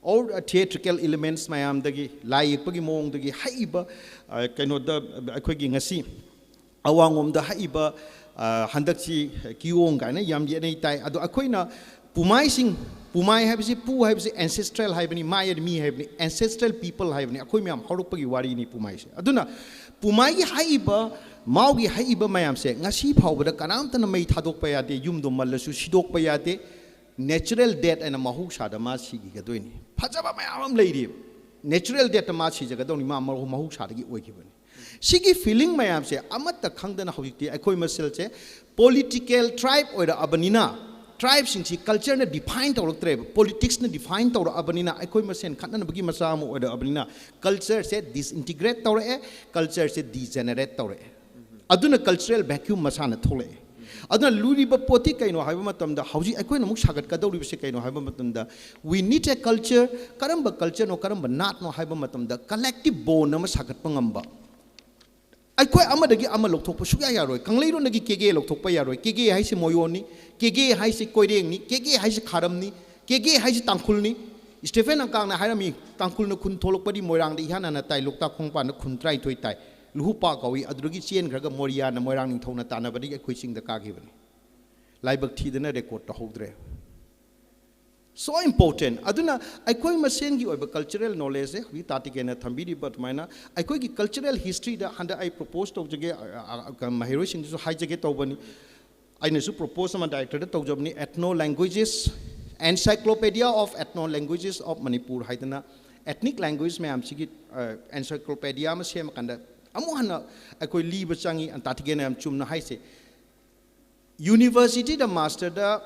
or theatrical elements ꯃꯌꯥꯝꯗꯒꯤ, ꯂꯥꯏ ꯌꯦꯛꯄꯒꯤ ꯃꯑꯣꯡꯗꯒꯤ ꯍꯛꯏꯕ, ꯑ, ꯀꯩꯅꯣꯗ ꯑꯩꯈꯣꯏꯒꯤ ꯉꯁꯤ ꯑꯋꯥꯡꯂꯣꯝꯗ ꯍꯛꯏꯕ, ꯑ, ꯍꯟꯗꯛꯁꯤ ꯀꯤꯌꯣꯡ ꯀꯥꯏꯅ ꯌꯥꯝ ꯌꯦꯠꯅꯩ ꯇꯥꯏ꯫ ꯑꯗꯣ ꯑꯩꯈꯣꯏꯅ ꯄꯨꯃꯥꯏꯁꯤꯡ, ꯄꯨꯃꯥꯏ ꯍꯥꯏꯕꯁꯤ, ꯄꯨ ꯍꯥꯏꯕꯁꯤ ancestral ꯍꯥꯏꯕꯅꯤ, ꯃꯥꯏ ꯍꯥꯏꯗꯤ ꯃꯤ ꯍꯥꯏꯕꯅꯤ, ancestral people ꯍꯥꯏꯕꯅꯤ, ꯑꯩꯈꯣꯏ ꯃꯌꯥꯝ ꯍꯧꯔꯛꯄꯒꯤ ꯋꯥꯔꯤꯅꯤ ꯄꯨꯃꯥꯏꯁꯦ꯫ ꯑꯗꯨꯅ ꯄꯨꯃꯥꯏꯒꯤ ꯍꯛꯏꯕ, ꯃꯥꯎꯒꯤ ꯍꯛꯏꯕ ꯃꯌꯥꯝꯁꯦ ꯉꯁꯤ ꯐꯥꯎꯕꯗ ꯀꯅꯥꯝꯇꯅ ꯃꯩ ꯊꯥꯗꯣꯛꯄ ꯌꯥꯗꯦ, ꯌꯨꯝꯗꯣ ꯃꯜꯂꯁꯨ ꯁꯤꯗꯣꯛꯄ ꯌꯥꯗꯦ꯫ Natural death ꯍꯥꯏꯅ ꯃꯍꯧꯁꯥꯗ ꯃꯥ ꯁꯤꯈꯤꯒꯗꯣꯏꯅꯤ꯫ ꯐꯖꯕ ꯃꯌꯥꯝ ꯑꯃ ꯂꯩꯔꯤꯕ꯫ Natural deathꯇ ꯃꯥ ꯁꯤꯖꯒꯗꯧꯅꯤ, ꯃꯥ ꯃꯍꯧ- ꯃꯍꯧꯁꯥꯗꯒꯤ ꯑꯣꯏꯈꯤꯕꯅꯤ꯫ ꯁꯤꯒꯤ feeling ꯃꯌꯥꯝꯁꯦ ꯑꯃꯠꯇ ꯈꯪꯗꯅ ꯍꯧꯖꯤꯛꯇꯤ ꯑꯩꯈꯣꯏ ꯃꯁꯦꯜꯁꯦ political tribe ꯑꯣꯏꯔꯛꯑꯕꯅꯤꯅ, tribeꯁꯤꯡꯁꯤ cultureꯅ define ꯇꯧꯔꯛꯇ꯭ꯔꯦꯕ, politicsꯅ define ꯇꯧꯔꯛꯑꯕꯅꯤꯅ, ꯑꯩꯈꯣꯏ ꯃꯁꯦꯟ ꯈꯠꯅꯅꯕꯒꯤ ꯃꯆꯥꯛ ꯑꯃ ꯑꯣꯏꯔꯛꯑꯕꯅꯤꯅ, cultureꯁꯦ disintegrate ꯇꯧꯔꯛꯑꯦ, cultureꯁꯦ degenerate ꯇꯧꯔꯛꯑꯦ꯫ ꯑꯗꯨꯅ cultural vacuum ꯃꯁꯥꯅ ꯊꯣꯛꯂꯛꯑꯦ꯫ ꯑꯗꯨꯅ ꯂꯨꯔꯤꯕ ꯄꯣꯠꯇꯤ ꯀꯩꯅꯣ ꯍꯥꯏꯕ ꯃꯇꯝꯗ, ꯍꯧꯖꯤꯛ ꯑꯩꯈꯣꯏꯅ ꯑꯃꯨꯛ ꯁꯥꯒꯠꯀꯗꯧꯔꯤꯕꯁꯦ ꯀꯩꯅꯣ ꯍꯥꯏꯕ ꯃꯇꯝꯗ, we need a culture꯫ ꯀꯔꯝꯕ cultureꯅꯣ, ꯀꯔꯝꯕ ꯅꯥꯠꯅꯣ ꯍꯥꯏꯕ ꯃꯇꯝꯗ, collective bond ꯑꯃ ꯁꯥꯒꯠꯄ ꯉꯝꯕ꯫ ꯑꯩꯈꯣꯏ ꯑꯃꯗꯒꯤ ꯑꯃ ꯂꯧꯊꯣꯛꯄ ꯁꯨꯛꯌꯥ ꯌꯥꯔꯣꯏ꯫ ꯀꯪꯂꯩꯔꯣꯟꯗꯒꯤ ꯀꯦꯒꯦ ꯂꯧꯊꯣꯛꯄ ꯌꯥꯔꯣꯏ꯫ ꯀꯦꯒꯦ ꯍꯥꯏꯁꯤ ꯃꯣꯌꯣꯟꯅꯤ, ꯀꯦꯒꯦ ꯍꯥꯏꯁꯤ ꯀꯣꯏꯔꯦꯡꯅꯤ, ꯀꯦꯒꯦ ꯍꯥꯏꯁꯤ ꯈꯥꯔꯝꯅꯤ, ꯀꯦꯒꯦ ꯍꯥꯏꯁꯤ ꯇꯥꯡꯈꯨꯜꯅꯤ꯫ ꯁ꯭ꯇꯦꯐꯦꯟ ꯑꯪꯀꯥꯡꯅ ꯍꯥꯏꯔꯝꯃꯤ, "ꯇꯥꯡꯈꯨꯜꯅ ꯈꯨꯟ ꯊꯣꯛꯂꯛꯄꯗꯤ ꯃꯣꯏꯔꯥꯡꯗ ꯏꯍꯥꯟ ꯍꯥꯟꯅ ꯇꯥꯏ, ꯂꯣꯛꯇꯥꯛ ꯈꯣꯡꯕꯥꯟꯗ ꯈꯨꯟ ꯇꯔꯥꯅꯤꯊꯣꯏ ꯇꯥꯏ, ꯂꯨꯍꯨꯄꯥ ꯀꯧꯏ, ꯑꯗꯨꯗꯒꯤ ꯆꯦꯟꯈ꯭ꯔꯒ ꯃꯣꯔꯤꯌꯥꯅ ꯃꯣꯏꯔꯥꯡ ꯅꯤꯡꯊꯧꯅ ꯇꯥꯟꯅꯕꯗꯒꯤ ꯑꯩꯈꯣꯏ ꯆꯤꯡꯗ ꯀꯥꯈꯤꯕꯅꯤ"꯫ ꯂꯥꯏꯕꯛ ꯊꯤꯗꯅ record ꯇꯧꯍꯧꯗ꯭ꯔꯦ꯫ So important꯫ ꯑꯗꯨꯅ ꯑꯩꯈꯣꯏ ꯃꯁꯦꯟꯒꯤ ꯑꯣꯏꯕ cultural knowledgeꯁꯦ ꯍꯧꯖꯤꯛ ꯇꯥ ꯇꯤꯀꯦꯟꯅ ꯊꯝꯕꯤꯔꯤꯕ ꯑꯗꯨꯃꯥꯏꯅ ꯑꯩꯈꯣꯏꯒꯤ cultural historyꯗ ꯍꯟꯗꯛ ꯑꯩ propose ꯇꯧꯖꯒꯦ, ꯑ, ꯑ, ꯑ, ꯃꯍꯩꯔꯣꯏꯁꯤꯡꯗꯁꯨ ꯍꯥꯏꯖꯒꯦ ꯇꯧꯕꯅꯤ꯫ ꯑꯩꯅꯁꯨ propose ꯑꯃ directorꯗ ꯇꯧꯖꯕꯅꯤ, Ethno Languages, Encyclopedia of Ethno Languages of Manipur ꯍꯥꯏꯗꯅ, ethnic language ꯃꯌꯥꯝꯁꯤꯒꯤ, ꯑ, encyclopedia ꯑꯃ ꯁꯦꯝꯃꯀꯥꯟꯗ ꯑꯃꯨꯛ ꯍꯟꯅ ꯑꯩꯈꯣꯏ ꯂꯤꯕ ꯆꯪꯉꯤ꯫ ꯇꯥ ꯇꯤꯀꯦꯟꯅ ꯌꯥꯝ ꯆꯨꯝꯅ ꯍꯥꯏꯁꯦ, universityꯗ masterꯗ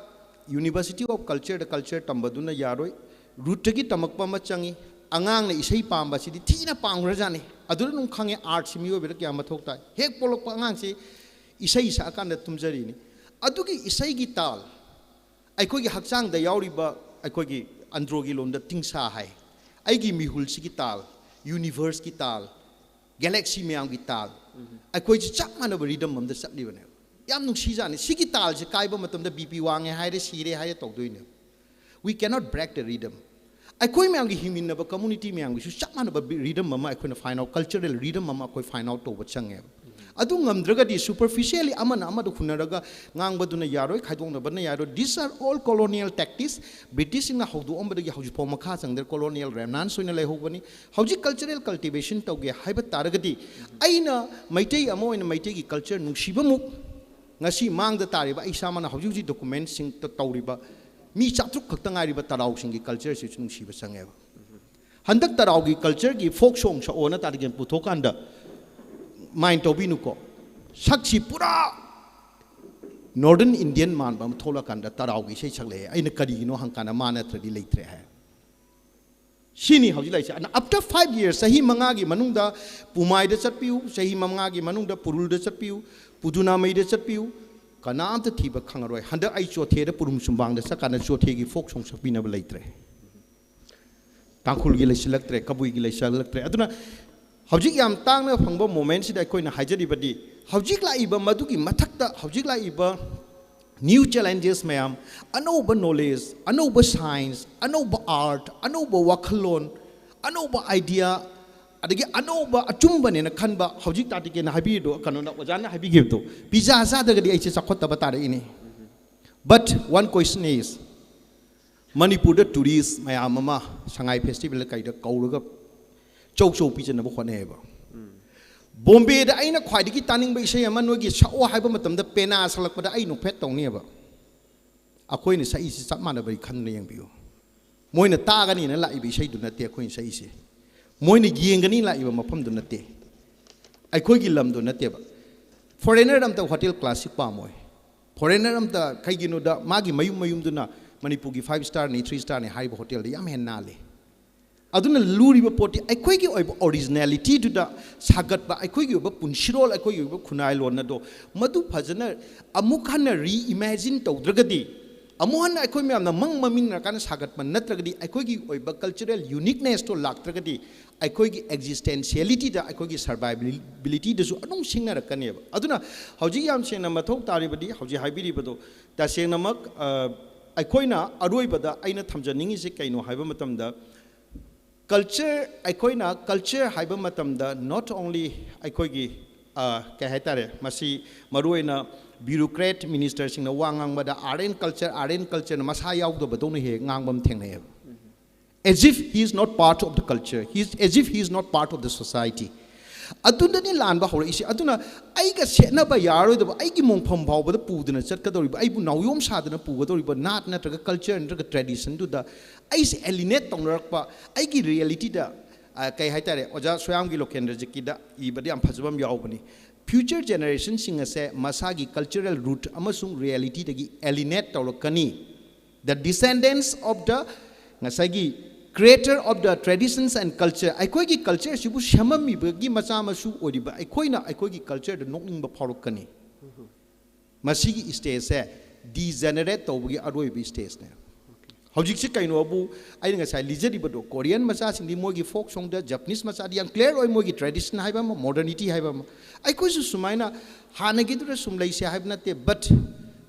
University of Cultureꯗ culture ꯇꯝꯕꯗꯨꯅ ꯌꯥꯔꯣꯏ꯫ Rootꯇꯒꯤ ꯇꯝꯃꯛꯄ ꯑꯃ ꯆꯪꯉꯤ꯫ ꯑꯉꯥꯡꯅ ꯏꯁꯩ ꯄꯥꯝꯕꯁꯤꯗꯤ ꯊꯤꯅ ꯄꯥꯝꯈ꯭ꯔꯖꯥꯠꯅꯤ꯫ ꯑꯗꯨꯗ ꯑꯗꯨꯝ ꯈꯪꯉꯦ artꯁꯤ ꯃꯤꯑꯣꯏꯕꯗ ꯀꯌꯥ ꯃꯊꯧ ꯇꯥꯏ꯫ ꯍꯦꯛ ꯄꯣꯛꯂꯛꯄ ꯑꯉꯥꯡꯁꯤ ꯏꯁꯩ ꯁꯛꯑꯀꯥꯟꯗ ꯇꯨꯝꯖꯔꯤꯅꯤ꯫ ꯑꯗꯨꯒꯤ ꯏꯁꯩꯒꯤ ꯇꯥꯜ, ꯑꯩꯈꯣꯏꯒꯤ ꯍꯛꯆꯥꯡꯗ ꯌꯥꯎꯔꯤꯕ, ꯑꯩꯈꯣꯏꯒꯤ ꯑꯟꯗ꯭ꯔꯣꯒꯤ ꯂꯣꯟꯗ ꯇꯤꯡꯁꯥ ꯍꯥꯏ, ꯑꯩꯒꯤ ꯃꯤꯍꯨꯜꯁꯤꯒꯤ ꯇꯥꯜ, universeꯀꯤ ꯇꯥꯜ, galaxy ꯃꯌꯥꯝꯒꯤ ꯇꯥꯜ, ꯑꯩꯈꯣꯏꯁꯦ ꯆꯞ ꯃꯥꯟꯅꯕ rhythm ꯑꯝꯗ ꯆꯠꯂꯤꯕꯅꯦꯕ꯫ ꯌꯥꯝ ꯅꯨꯡꯁꯤꯖꯥꯠꯅꯤ꯫ ꯁꯤꯒꯤ ꯇꯥꯜꯁꯦ ꯀꯥꯏꯕ ꯃꯇꯝꯗ BP ꯋꯥꯡꯉꯦ ꯍꯥꯏꯔꯦ, ꯁꯤꯔꯦ ꯍꯥꯏꯔꯦ ꯇꯧꯗꯣꯏꯅꯦ꯫ We cannot break the rhythm꯫ ꯑꯩꯈꯣꯏ ꯃꯌꯥꯝꯒꯤ ꯍꯤꯡꯃꯤꯟꯅꯕ community ꯃꯌꯥꯝꯒꯤꯁꯨ ꯆꯞ ꯃꯥꯟꯅꯕ rhythm ꯑꯃ ꯑꯩꯈꯣꯏꯅ find out, cultural rhythm ꯑꯃ ꯑꯩꯈꯣꯏ find out ꯇꯧꯕ ꯆꯪꯉꯦꯕ꯫ ꯑꯗꯨ ꯉꯝꯗ꯭ꯔꯒꯗꯤ superficially ꯑꯃꯅ ꯑꯃꯗ ꯍꯨꯟꯅꯔꯒ ꯉꯥꯡꯕꯗꯨꯅ ꯌꯥꯔꯣꯏ, ꯈꯥꯏꯗꯣꯛꯅꯕꯅ ꯌꯥꯔꯣꯏ꯫ These are all colonial tactics꯫ Britishꯁꯤꯡꯅ ꯍꯧꯗꯣꯛꯑꯝꯕꯗꯒꯤ ꯍꯧꯖꯤꯛꯐꯥꯎ ꯃꯈꯥ ꯆꯪꯗ꯭ꯔꯦ, colonial remnants ꯑꯣꯏꯅ ꯂꯩꯍꯧꯕꯅꯤ꯫ ꯍꯧꯖꯤꯛ cultural cultivation ꯇꯧꯒꯦ ꯍꯥꯏꯕ ꯇꯥꯔꯒꯗꯤ, ꯑꯩꯅ ꯃꯩꯇꯩ ꯑꯃ ꯑꯣꯏꯅ ꯃꯩꯇꯩꯒꯤ culture ꯅꯨꯡꯁꯤꯕꯃꯨꯛ, ꯉꯁꯤ ꯃꯥꯡꯗ ꯇꯥꯔꯤꯕ ꯑꯩ ꯏꯁꯥꯃꯛꯅ ꯍꯧꯖꯤꯛ ꯍꯧꯖꯤꯛ documentꯁꯤꯡ ꯇ-, ꯇꯧꯔꯤꯕ ꯃꯤ ꯆꯥꯇ꯭ꯔꯨꯛ ꯈꯛꯇ ꯉꯥꯏꯔꯤꯕ ꯇꯔꯥꯎꯁꯤꯡꯒꯤ ꯀꯜꯆꯔꯁꯤꯁꯨ ꯅꯨꯡꯁꯤꯕ ꯆꯪꯉꯦꯕ꯫ ꯍꯟꯗꯛ ꯇꯔꯥꯎꯒꯤ ꯀꯜꯆꯔꯒꯤ ꯐꯣꯛ ꯁꯣꯡ ꯁꯛꯑꯣꯅ ꯇꯥꯔꯒꯦꯟ ꯄꯨꯊꯣꯛꯀꯥꯟꯗ ꯃꯥꯏꯟ ꯇꯧꯕꯤꯅꯨꯀꯣ, ꯁꯛꯁꯤ ꯄꯨꯔꯥ ꯅꯣꯔꯗꯔꯟ ꯏꯟꯗꯤꯌꯟ ꯃꯥꯟꯕ ꯑꯃ ꯊꯣꯛꯂꯀꯥꯟꯗ ꯇꯔꯥꯎꯒꯤ ꯏꯁꯩ ꯁꯛꯂꯛꯑꯦ꯫ ꯑꯩꯅ ꯀꯔꯤꯒꯤꯅꯣ ꯍꯪꯀꯥꯟꯗ ꯃꯥ ꯅꯠꯇ꯭ꯔꯗꯤ ꯂꯩꯇ꯭ꯔꯦ ꯍꯥꯏ꯫ ꯁꯤꯅꯤ ꯍꯧꯖꯤꯛ ꯂꯩꯔꯤꯁꯦ꯫ ꯑꯗꯨꯅ after five years, ꯆꯍꯤ ꯃꯉꯥꯒꯤ ꯃꯅꯨꯡꯗ ꯄꯨꯃꯥꯏꯗ ꯆꯠꯄꯤꯌꯨ, ꯆꯍꯤ ꯃꯉꯥꯒꯤ ꯃꯅꯨꯡꯗ ꯄꯨꯔꯨꯜꯗ ꯆꯠꯄꯤꯌꯨ, ꯄꯨꯗꯨꯅꯥꯃꯩꯗ ꯆꯠꯄꯤꯌꯨ, ꯀꯅꯥꯝꯇ ꯊꯤꯕ ꯈꯪꯉꯔꯣꯏ꯫ ꯍꯟꯗꯛ ꯑꯩ ꯆꯣꯊꯦꯗ ꯄꯨꯔꯨꯝ ꯁꯨꯝꯕꯥꯡꯗ ꯆꯠꯀꯥꯟꯗ ꯆꯣꯊꯦꯒꯤ ꯐꯣꯛ ꯁꯣꯡ ꯁꯛꯄꯤꯅꯕ ꯂꯩꯇ꯭ꯔꯦ꯫ ꯇꯥꯡꯈꯨꯜꯒꯤ ꯂꯩꯁꯤꯜꯂꯛꯇ꯭ꯔꯦ, ꯀꯕꯨꯏꯒꯤ ꯂꯩꯁꯤꯜꯂꯛꯇ꯭ꯔꯦ꯫ ꯑꯗꯨꯅ ꯍꯧꯖꯤꯛ ꯌꯥꯝ ꯇꯥꯡꯅ ꯐꯪꯕ ꯃꯣꯃꯦꯟꯁꯤꯗ ꯑꯩꯈꯣꯏꯅ ꯍꯥꯏꯖꯔꯤꯕꯗꯤ, ꯍꯧꯖꯤꯛ ꯂꯥꯛꯏꯕ ꯃꯗꯨꯒꯤ ꯃꯊꯛꯇ ꯍꯧꯖꯤꯛ ꯂꯥꯛꯏꯕ ꯅ꯭ꯌꯨ ꯆꯦꯂꯦꯟꯖꯦꯁ ꯃꯌꯥꯝ, ꯑꯅꯧꯕ ꯅꯣꯂꯦꯖ, ꯑꯅꯧꯕ ꯁꯥꯏꯟꯁ, ꯑꯅꯧꯕ ꯑꯥꯔꯠ, ꯑꯅꯧꯕ ꯋꯥꯈꯜꯂꯣꯟ, ꯑꯅꯧꯕ ꯑꯥꯏꯗꯤꯌꯥ, ꯑꯗꯒꯤ ꯑꯅꯧꯕ ꯑꯆꯨꯝꯕꯅꯦꯅ ꯈꯟꯕ, ꯍꯧꯖꯤꯛ ꯇꯥꯇꯤꯀꯦꯅ ꯍꯥꯏꯕꯤꯔꯤꯗꯣ, ꯀꯩꯅꯣꯅ ꯑꯣꯖꯥꯅ ꯍꯥꯏꯕꯤꯈꯤꯕꯗꯣ, ꯄꯤꯖꯥ ꯆꯥꯗ꯭ꯔꯒꯗꯤ ꯑꯩꯁꯦ ꯆꯥꯎꯈꯠꯇꯕ ꯇꯥꯔꯛꯏꯅꯤ꯫ But one question is, ꯃꯅꯤꯄꯨꯔꯗ ꯇꯨꯔꯤꯁ ꯃꯌꯥꯝ ꯑꯃ ꯁꯉꯥꯏ ꯐꯦꯁꯇꯤꯚꯦꯜ ꯀꯩꯗ ꯀꯧꯔꯒ ꯆꯧ ꯆꯧ ꯄꯤꯖꯅꯕ ꯍꯣꯠꯅꯩꯌꯦꯕ꯫ ꯕꯣꯝꯕꯦꯗ ꯑꯩꯅ ꯈ꯭ꯋꯥꯏꯗꯒꯤ ꯇꯥꯅꯤꯡꯕ ꯏꯁꯩ ꯑꯃ ꯅꯣꯏꯒꯤ ꯁꯛꯑꯣ ꯍꯥꯏꯕ ꯃꯇꯝꯗ ꯄꯦꯅꯥ ꯁꯛꯂꯛꯄꯗ ꯑꯩ ꯅꯣꯛꯐꯦꯠ ꯇꯧꯅꯦꯕ꯫ ꯑꯩꯈꯣꯏꯅ ꯁꯛꯏꯁꯤ ꯆꯞ ꯃꯥꯟꯅꯕ꯭ꯔꯥ ꯈꯟꯗꯨꯅ ꯌꯦꯡꯕꯤꯌꯨ꯫ ꯃꯣꯏꯅ ꯇꯥꯒꯅꯤꯅ ꯂꯥꯛꯏꯕ ꯏꯁꯩꯗꯨ ꯅꯠꯇꯦ ꯑꯩꯈꯣꯏꯅ ꯁꯛꯏꯁꯦ꯫ ꯃꯣꯏꯅ ꯌꯦꯡꯒꯅꯤ ꯂꯥꯛꯏꯕ ꯃꯐꯝꯗꯨ ꯅꯠꯇꯦ꯫ ꯑꯩꯈꯣꯏꯒꯤ ꯂꯝꯗꯨ ꯅꯠꯇꯦꯕ꯫ ꯐꯣꯔꯦꯅꯔ ꯑꯝꯇ ꯍꯣꯇꯦꯜ ꯀ꯭ꯂꯥꯁꯤꯛ ꯄꯥꯝꯃꯣꯏ꯫ ꯐꯣꯔꯦꯅꯔ ꯑꯝꯇ, ꯀꯩꯒꯤꯅꯣꯗ ꯃꯥꯒꯤ ꯃꯌꯨꯝ ꯃꯌꯨꯝꯗꯨꯅ ꯃꯅꯤꯄꯨꯔꯒꯤ ꯐꯥꯏꯚ ꯁ꯭ꯇꯥꯔꯅꯤ, ꯊ꯭ꯔꯤ ꯁ꯭ꯇꯥꯔꯅꯤ ꯍꯥꯏꯔꯤꯕ ꯍꯣꯇꯦꯜꯗ ꯌꯥꯝ ꯍꯦꯟꯅ ꯅꯥꯜꯂꯤ꯫ ꯑꯗꯨꯅ ꯂꯨꯔꯤꯕ ꯄꯣꯠꯇꯤ ꯑꯩꯈꯣꯏꯒꯤ ꯑꯣꯏꯕ ꯑꯣꯔꯤꯖꯤꯅꯦꯂꯤꯇꯤꯗꯨꯗ ꯁꯥꯒꯠꯄ, ꯑꯩꯈꯣꯏꯒꯤ ꯑꯣꯏꯕ ꯄꯨꯟꯁꯤꯔꯣꯜ, ꯑꯩꯈꯣꯏꯒꯤ ꯑꯣꯏꯕ ꯈꯨꯟꯅꯥꯏꯂꯣꯟ ꯑꯗꯣ ꯃꯗꯨ ꯐꯖꯅ ꯑꯃꯨꯛ ꯍꯟꯅ ꯔꯤꯏꯃꯦꯖꯤꯟ ꯇꯧꯗ꯭ꯔꯒꯗꯤ, ꯑꯃꯨꯛ ꯍꯟꯅ ꯑꯩꯈꯣꯏ ꯃꯌꯥꯝꯅ ꯃꯪ ꯃꯃꯤꯟꯅꯔꯀꯥꯟꯗ ꯁꯥꯒꯠꯄ ꯅꯠꯇ꯭ꯔꯒꯗꯤ, ꯑꯩꯈꯣꯏꯒꯤ ꯑꯣꯏꯕ ꯀꯜꯆꯔꯦꯜ ꯌꯨꯅꯤꯛꯅꯦꯁꯇꯣ ꯂꯥꯛꯇ꯭ꯔꯒꯗꯤ, ꯑꯩꯈꯣꯏꯒꯤ ꯑꯦꯛꯖꯤꯁꯇꯦꯟꯁꯤꯌꯦꯂꯤꯇꯤꯗ, ꯑꯩꯈꯣꯏꯒꯤ ꯁꯔꯚꯥꯏꯕꯤꯂꯤꯇꯤꯗꯁꯨ ꯑꯗꯨꯝ ꯁꯤꯡꯅꯔꯛꯀꯅꯦꯕ꯫ ꯑꯗꯨꯅ ꯍꯧꯖꯤꯛ ꯌꯥꯝ ꯁꯦꯡꯅ ꯃꯊꯧ ꯇꯥꯔꯤꯕꯗꯤ ꯍꯧꯖꯤꯛ ꯍꯥꯏꯕꯤꯔꯤꯕꯗꯣ ꯇꯁꯦꯡꯅꯃꯛ, ꯑ, ꯑꯩꯈꯣꯏꯅ ꯑꯔꯣꯏꯕꯗ ꯑꯩꯅ ꯊꯝꯖꯅꯤꯡꯉꯤꯁꯦ ꯀꯩꯅꯣ ꯍꯥꯏꯕ ꯃꯇꯝꯗ, ꯀꯜꯆꯔ, ꯑꯩꯈꯣꯏꯅ ꯀꯜꯆꯔ ꯍꯥꯏꯕ ꯃꯇꯝꯗ not only ꯑꯩꯈꯣꯏꯒꯤ, ꯑ, ꯀꯩ ꯍꯥꯏꯇꯥꯔꯦ, ꯃꯁꯤ ꯃꯔꯨꯑꯣꯏꯅ ꯕ꯭ꯌꯨꯔꯣꯀ꯭ꯔꯦꯠ ꯃꯤꯅꯤꯁꯇꯔꯁꯤꯡꯅ ꯋꯥ ꯉꯥꯡꯕꯗ "art and culture, art and culture"ꯅ ꯃꯁꯥ ꯌꯥꯎꯗꯕꯗꯧꯅ ꯍꯦꯛ ꯉꯥꯡꯕ ꯑꯃ ꯊꯦꯡꯅꯩꯌꯦꯕ꯫ As if he is not part of the culture, he is, as if he is not part of the society. ꯑꯗꯨꯗꯅꯤ ꯂꯥꯟꯕ ꯍꯧꯔꯛꯏꯁꯦ꯫ ꯑꯗꯨꯅ ꯑꯩꯒ ꯁꯦꯠꯅꯕ ꯌꯥꯔꯔꯣꯏꯗꯕ, ꯑꯩꯒꯤ ꯃꯣꯡꯐꯝ ꯐꯥꯎꯕꯗ ꯄꯨꯗꯅ ꯆꯠꯀꯗꯧꯔꯤꯕ, ꯑꯩꯕꯨ ꯅꯥꯎꯌꯣꯝ ꯁꯥꯗꯅ ꯄꯨꯒꯗꯧꯔꯤꯕ ꯅꯥꯠ ꯅꯠꯇ꯭ꯔꯒ ꯀꯜꯆꯔ ꯅꯠꯇ꯭ꯔꯒ ꯇ꯭ꯔꯦꯗꯤꯁꯟꯗꯨꯗ ꯑꯩꯁꯦ ꯑꯦꯂꯤꯅꯦꯠ ꯇꯧꯅꯔꯛꯄ, ꯑꯩꯒꯤ ꯔꯤꯌꯦꯂꯤꯇꯤꯗ, ꯑ, ꯀꯩ ꯍꯥꯏꯇꯥꯔꯦ, ꯑꯣꯖꯥ ꯁꯣꯌꯥꯝꯒꯤ ꯂꯣꯀꯦꯟꯗ꯭ꯔꯖꯤꯠꯀꯤꯗ ꯏꯕꯗ ꯌꯥꯝ ꯐꯖꯕ ꯑꯃ ꯌꯥꯎꯕꯅꯤ꯫ ꯐ꯭ꯌꯨꯆꯔ ꯖꯦꯅꯦꯔꯦꯁꯟꯁꯤꯡ ꯑꯁꯦ ꯃꯁꯥꯒꯤ ꯀꯜꯆꯔꯦꯜ ꯔꯨꯠ ꯑꯃꯁꯨꯡ ꯔꯤꯌꯦꯂꯤꯇꯤꯗꯒꯤ ꯑꯦꯂꯤꯅꯦꯠ ꯇꯧꯔꯛꯀꯅꯤ꯫ The descendants of the, ꯉꯁꯥꯏꯒꯤ, creator of the traditions and culture, ꯑꯩꯈꯣꯏꯒꯤ ꯀꯜꯆꯔꯁꯤꯕꯨ ꯁꯦꯝꯃꯝꯃꯤꯕꯒꯤ ꯃꯆꯥ ꯃꯁꯨ ꯑꯣꯏꯔꯤꯕ ꯑꯩꯈꯣꯏꯅ ꯑꯩꯈꯣꯏꯒꯤ ꯀꯜꯆꯔꯗ ꯅꯣꯛꯅꯤꯡꯕ ꯐꯥꯎꯔꯛꯀꯅꯤ꯫ ꯃꯁꯤꯒꯤ ꯁ꯭ꯇꯦꯖꯁꯦ ꯗꯤꯖꯦꯅꯦꯔꯦꯠ ꯇꯧꯕꯒꯤ ꯑꯔꯣꯏꯕ ꯁ꯭ꯇꯦꯖꯅꯦ꯫ ꯍꯧꯖꯤꯛꯁꯤ ꯀꯩꯅꯣꯕꯨ, ꯑꯩꯅ ꯉꯁꯥꯏ ꯂꯤꯖꯔꯤꯕꯗꯣ, ꯀꯣꯔꯤꯌꯟ ꯃꯆꯥꯁꯤꯡꯗꯤ ꯃꯣꯏꯒꯤ ꯐꯣꯛ ꯁꯣꯡꯗ, ꯖꯄꯅꯤꯁ ꯃꯆꯥꯗꯤ ꯌꯥꯝ ꯀ꯭ꯂꯤꯌꯥꯔ ꯑꯣꯏ, ꯃꯣꯏꯒꯤ ꯇ꯭ꯔꯦꯗꯤꯁꯟ ꯍꯥꯏꯕ ꯑꯃ, ꯃꯣꯗꯔꯅꯤꯇꯤ ꯍꯥꯏꯕ ꯑꯃ꯫ ꯑꯩꯈꯣꯏꯁꯨ ꯁꯨꯃꯥꯏꯅ ꯍꯥꯟꯅꯒꯤꯗꯨꯗ ꯁꯨꯝ ꯂꯩꯁꯦ ꯍꯥꯏꯕ ꯅꯠꯇꯦ, ꯕꯠ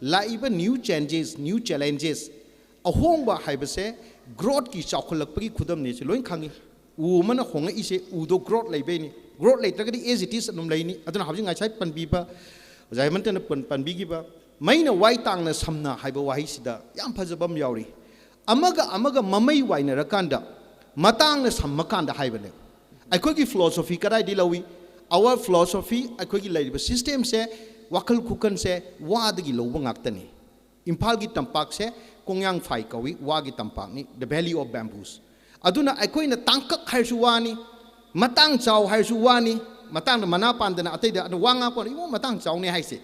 ꯂꯥꯛꯏꯕ ꯅ꯭ꯌꯨ ꯆꯦꯟꯖꯦꯁ, ꯅ꯭ꯌꯨ ꯆꯦꯂꯦꯟꯖꯦꯁ, ꯑꯍꯣꯡꯕ ꯍꯥꯏꯕꯁꯦ ꯒ꯭ꯔꯣꯠꯀꯤ, ꯆꯥꯎꯈꯠꯂꯛꯄꯒꯤ ꯈꯨꯗꯝꯅꯦ꯫ ꯁꯤ ꯂꯣꯏ ꯈꯪꯉꯤ꯫ ꯎ ꯑꯃꯅ ꯍꯣꯡꯉꯛꯏꯁꯦ, ꯎꯗꯣ ꯒ꯭ꯔꯣꯠ ꯂꯩꯕꯩꯅꯤ꯫ ꯒ꯭ꯔꯣꯠ ꯂꯩꯇ꯭ꯔꯒꯗꯤ as it is ꯑꯗꯨꯝ ꯂꯩꯅꯤ꯫ ꯑꯗꯨꯅ ꯍꯧꯖꯤꯛ ꯉꯁꯥꯏ ꯄꯟꯕꯤꯕ, ꯑꯣꯖꯥ ꯍꯦꯃꯟꯇꯅ ꯄꯟ-, ꯄꯟꯕꯤꯈꯤꯕ, "ꯃꯩꯅ ꯋꯥꯏ ꯇꯥꯡꯅ ꯁꯝꯅ" ꯍꯥꯏꯕ ꯋꯥꯍꯩꯁꯤꯗ ꯌꯥꯝ ꯐꯖꯕ ꯑꯃ ꯌꯥꯎꯔꯤ꯫ ꯑꯃꯒ ꯑꯃꯒ ꯃꯃꯩ ꯋꯥꯏꯅꯔꯀꯥꯟꯗ, ꯃꯇꯥꯡꯅ ꯁꯝꯃꯀꯥꯟꯗ ꯍꯥꯏꯕꯅꯦ꯫ ꯑꯩꯈꯣꯏꯒꯤ ꯐꯤꯂꯣꯁꯣꯐꯤ ꯀꯗꯥꯏꯗꯒꯤ ꯂꯧꯏ? Our philosophy, ꯑꯩꯈꯣꯏꯒꯤ ꯂꯩꯔꯤꯕ ꯁꯤꯁꯇꯦꯝꯁꯦ, ꯋꯥꯈꯜ ꯈꯨꯀꯟꯁꯦ ꯋꯥꯗꯒꯤ ꯂꯧꯕ ꯉꯥꯛꯇꯅꯤ꯫ ꯏꯝꯐꯥꯜꯒꯤ ꯇꯝꯄꯥꯛꯁꯦ ꯀꯣꯡꯌꯥꯡꯐꯥꯏ ꯀꯧꯏ, ꯋꯥꯒꯤ ꯇꯝꯄꯥꯛꯅꯤ, the valley of bamboos꯫ ꯑꯗꯨꯅ ꯑꯩꯈꯣꯏꯅ ꯇꯥꯡꯀꯛ ꯍꯥꯏꯔꯁꯨ ꯋꯥꯅꯤ, ꯃꯇꯥꯡ ꯆꯥꯎ ꯍꯥꯏꯔꯁꯨ ꯋꯥꯅꯤ, ꯃꯇꯥꯡꯗ ꯃꯅꯥ ꯄꯥꯟꯗꯅ ꯑꯇꯩꯗ ꯑꯗꯨ ꯋꯥ ꯉꯥꯡꯕ ꯀꯥꯟꯗ, "ꯏꯕꯨꯡꯉꯣ, ꯃꯇꯥꯡ ꯆꯥꯎꯅꯦ" ꯍꯥꯏꯁꯦ,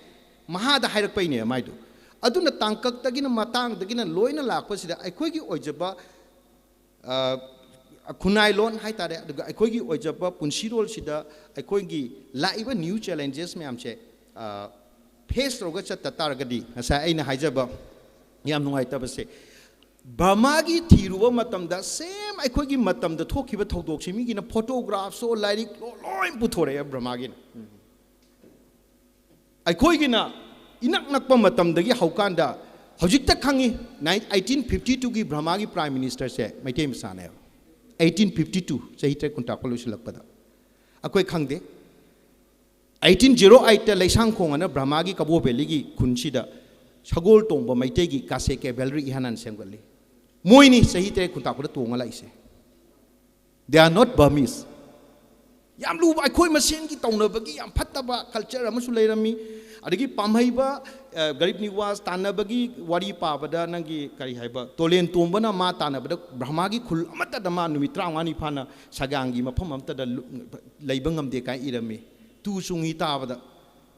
ꯃꯍꯥꯗ ꯍꯥꯏꯔꯛꯄꯩꯅꯦ ꯃꯥꯏꯗꯣ꯫ ꯑꯗꯨꯅ ꯇꯥꯡꯀꯛꯇꯒꯤꯅ ꯃꯇꯥꯡꯗꯒꯤꯅ ꯂꯣꯏꯅ ꯂꯥꯛꯄꯁꯤꯗ ꯑꯩꯈꯣꯏꯒꯤ ꯑꯣꯏꯖꯕ, ꯑ, ꯈꯨꯟꯅꯥꯏ ꯂꯣꯟ ꯍꯥꯏꯇꯥꯔꯦ, ꯑꯗꯨꯒ ꯑꯩꯈꯣꯏꯒꯤ ꯑꯣꯏꯖꯕ ꯄꯨꯟꯁꯤꯔꯣꯜꯁꯤꯗ ꯑꯩꯈꯣꯏꯒꯤ ꯂꯥꯛꯏꯕ ꯅ꯭ꯌꯨ ꯆꯦꯂꯦꯟꯖꯦꯁ ꯃꯌꯥꯝꯁꯦ, ꯑ, ꯐꯦꯁ ꯇꯧꯔꯒ ꯆꯠꯇ ꯇꯥꯔꯒꯗꯤ, ꯉꯁꯥꯏ ꯑꯩꯅ ꯍꯥꯏꯖꯕ ꯌꯥꯝ ꯅꯨꯡꯉꯥꯏꯇꯕꯁꯦ, ꯕꯔꯃꯥꯒꯤ ꯊꯤꯔꯨꯕ ꯃꯇꯝꯗ ꯁꯦꯝ ꯑꯩꯈꯣꯏꯒꯤ ꯃꯇꯝꯗ ꯊꯣꯛꯈꯤꯕ ꯊꯧꯗꯣꯛꯁꯦ ꯃꯤꯒꯤꯅ ꯐꯣꯇꯣꯒ꯭ꯔꯥꯐꯁꯣ, ꯂꯥꯏꯔꯤꯛꯂꯣ, ꯂꯣꯏ ꯄꯨꯊꯣꯔꯛꯑꯦ ꯕꯔꯃꯥꯒꯤꯅ꯫ ꯑꯩꯈꯣꯏꯒꯤꯅ ꯏꯅꯛ ꯅꯛꯄ ꯃꯇꯝꯗꯒꯤ ꯍꯧꯀꯥꯟꯗ ꯍꯧꯖꯤꯛꯇ ꯈꯪꯉꯤ, ꯅꯥꯏꯟ-, ꯑꯩꯠꯇꯤꯟ ꯐꯤꯐꯇꯤ ꯇꯨꯒꯤ ꯕꯔꯃꯥꯒꯤ ꯄ꯭ꯔꯥꯏꯝ ꯃꯤꯅꯤꯁꯇꯔꯁꯦ ꯃꯩꯇꯩ ꯃꯆꯥꯅꯦꯕ꯫ ꯑꯩꯠꯇꯤꯟ ꯐꯤꯐꯇꯤ ꯇꯨ, ꯆꯍꯤ ꯇꯔꯦꯠ ꯀꯨꯟꯇꯥꯛꯄ ꯂꯣꯏꯁꯤꯜꯂꯛꯄꯗ꯫ ꯑꯩꯈꯣꯏ ꯈꯪꯗꯦ꯫ ꯑꯩꯠꯇꯤꯟ ꯖꯤꯔꯣ ꯑꯩꯠꯇ ꯂꯩꯁꯥꯡꯈꯣꯡ ꯑꯅ ꯕ꯭ꯔꯍꯃꯥꯒꯤ ꯀꯕꯣ ꯚꯦꯂꯤꯒꯤ ꯈꯨꯟꯁꯤꯗ ꯁꯒꯣꯜ ꯇꯣꯡꯕ ꯃꯩꯇꯩꯒꯤ ꯀꯥꯁꯦ ꯀꯦꯚꯦꯂꯔꯤ ꯏꯍꯥꯟ ꯍꯥꯟꯅ ꯁꯦꯝꯒꯠꯂꯤ꯫ ꯃꯣꯏꯅꯤ ꯆꯍꯤ ꯇꯔꯦꯠ ꯈꯨꯟꯇꯥꯛꯄꯗ ꯇꯣꯡꯉ ꯂꯥꯛꯏꯁꯦ꯫ They are not Burmese. ꯌꯥꯝ ꯂꯨꯕ, ꯑꯩꯈꯣꯏ ꯃꯁꯦꯟꯒꯤ ꯇꯧꯅꯕꯒꯤ ꯌꯥꯝ ꯐꯠꯇꯕ ꯀꯜꯆꯔ ꯑꯃꯁꯨ ꯂꯩꯔꯝꯃꯤ꯫ ꯑꯗꯒꯤ ꯄꯥꯝꯍꯩꯕ, ꯑ, ꯒꯔꯤꯕ ꯅꯤꯋꯥꯖ ꯇꯥꯟꯅꯕꯒꯤ ꯋꯥꯔꯤ ꯄꯥꯕꯗ ꯅꯪꯒꯤ ꯀꯔꯤ ꯍꯥꯏꯕ, ꯇꯣꯂꯦꯟ ꯇꯣꯝꯕꯅ ꯃꯥ ꯇꯥꯟꯅꯕꯗ ꯕ꯭ꯔꯍꯃꯥꯒꯤ ꯈꯨꯜ ꯑꯃꯠꯇꯗ ꯃꯥ ꯅꯨꯃꯤꯠ ꯇꯔꯥꯃꯉꯥꯅꯤ ꯐꯥꯅ ꯁꯒꯥꯡꯒꯤ ꯃꯐꯝ ꯑꯃꯠꯇꯗ ꯂꯨ-, ꯂꯩꯕ ꯉꯝꯗꯦ ꯀꯥꯏꯅ ꯏꯔꯝꯃꯤ꯫ ꯇꯨ ꯆꯨꯡꯉꯤ ꯇꯥꯕꯗ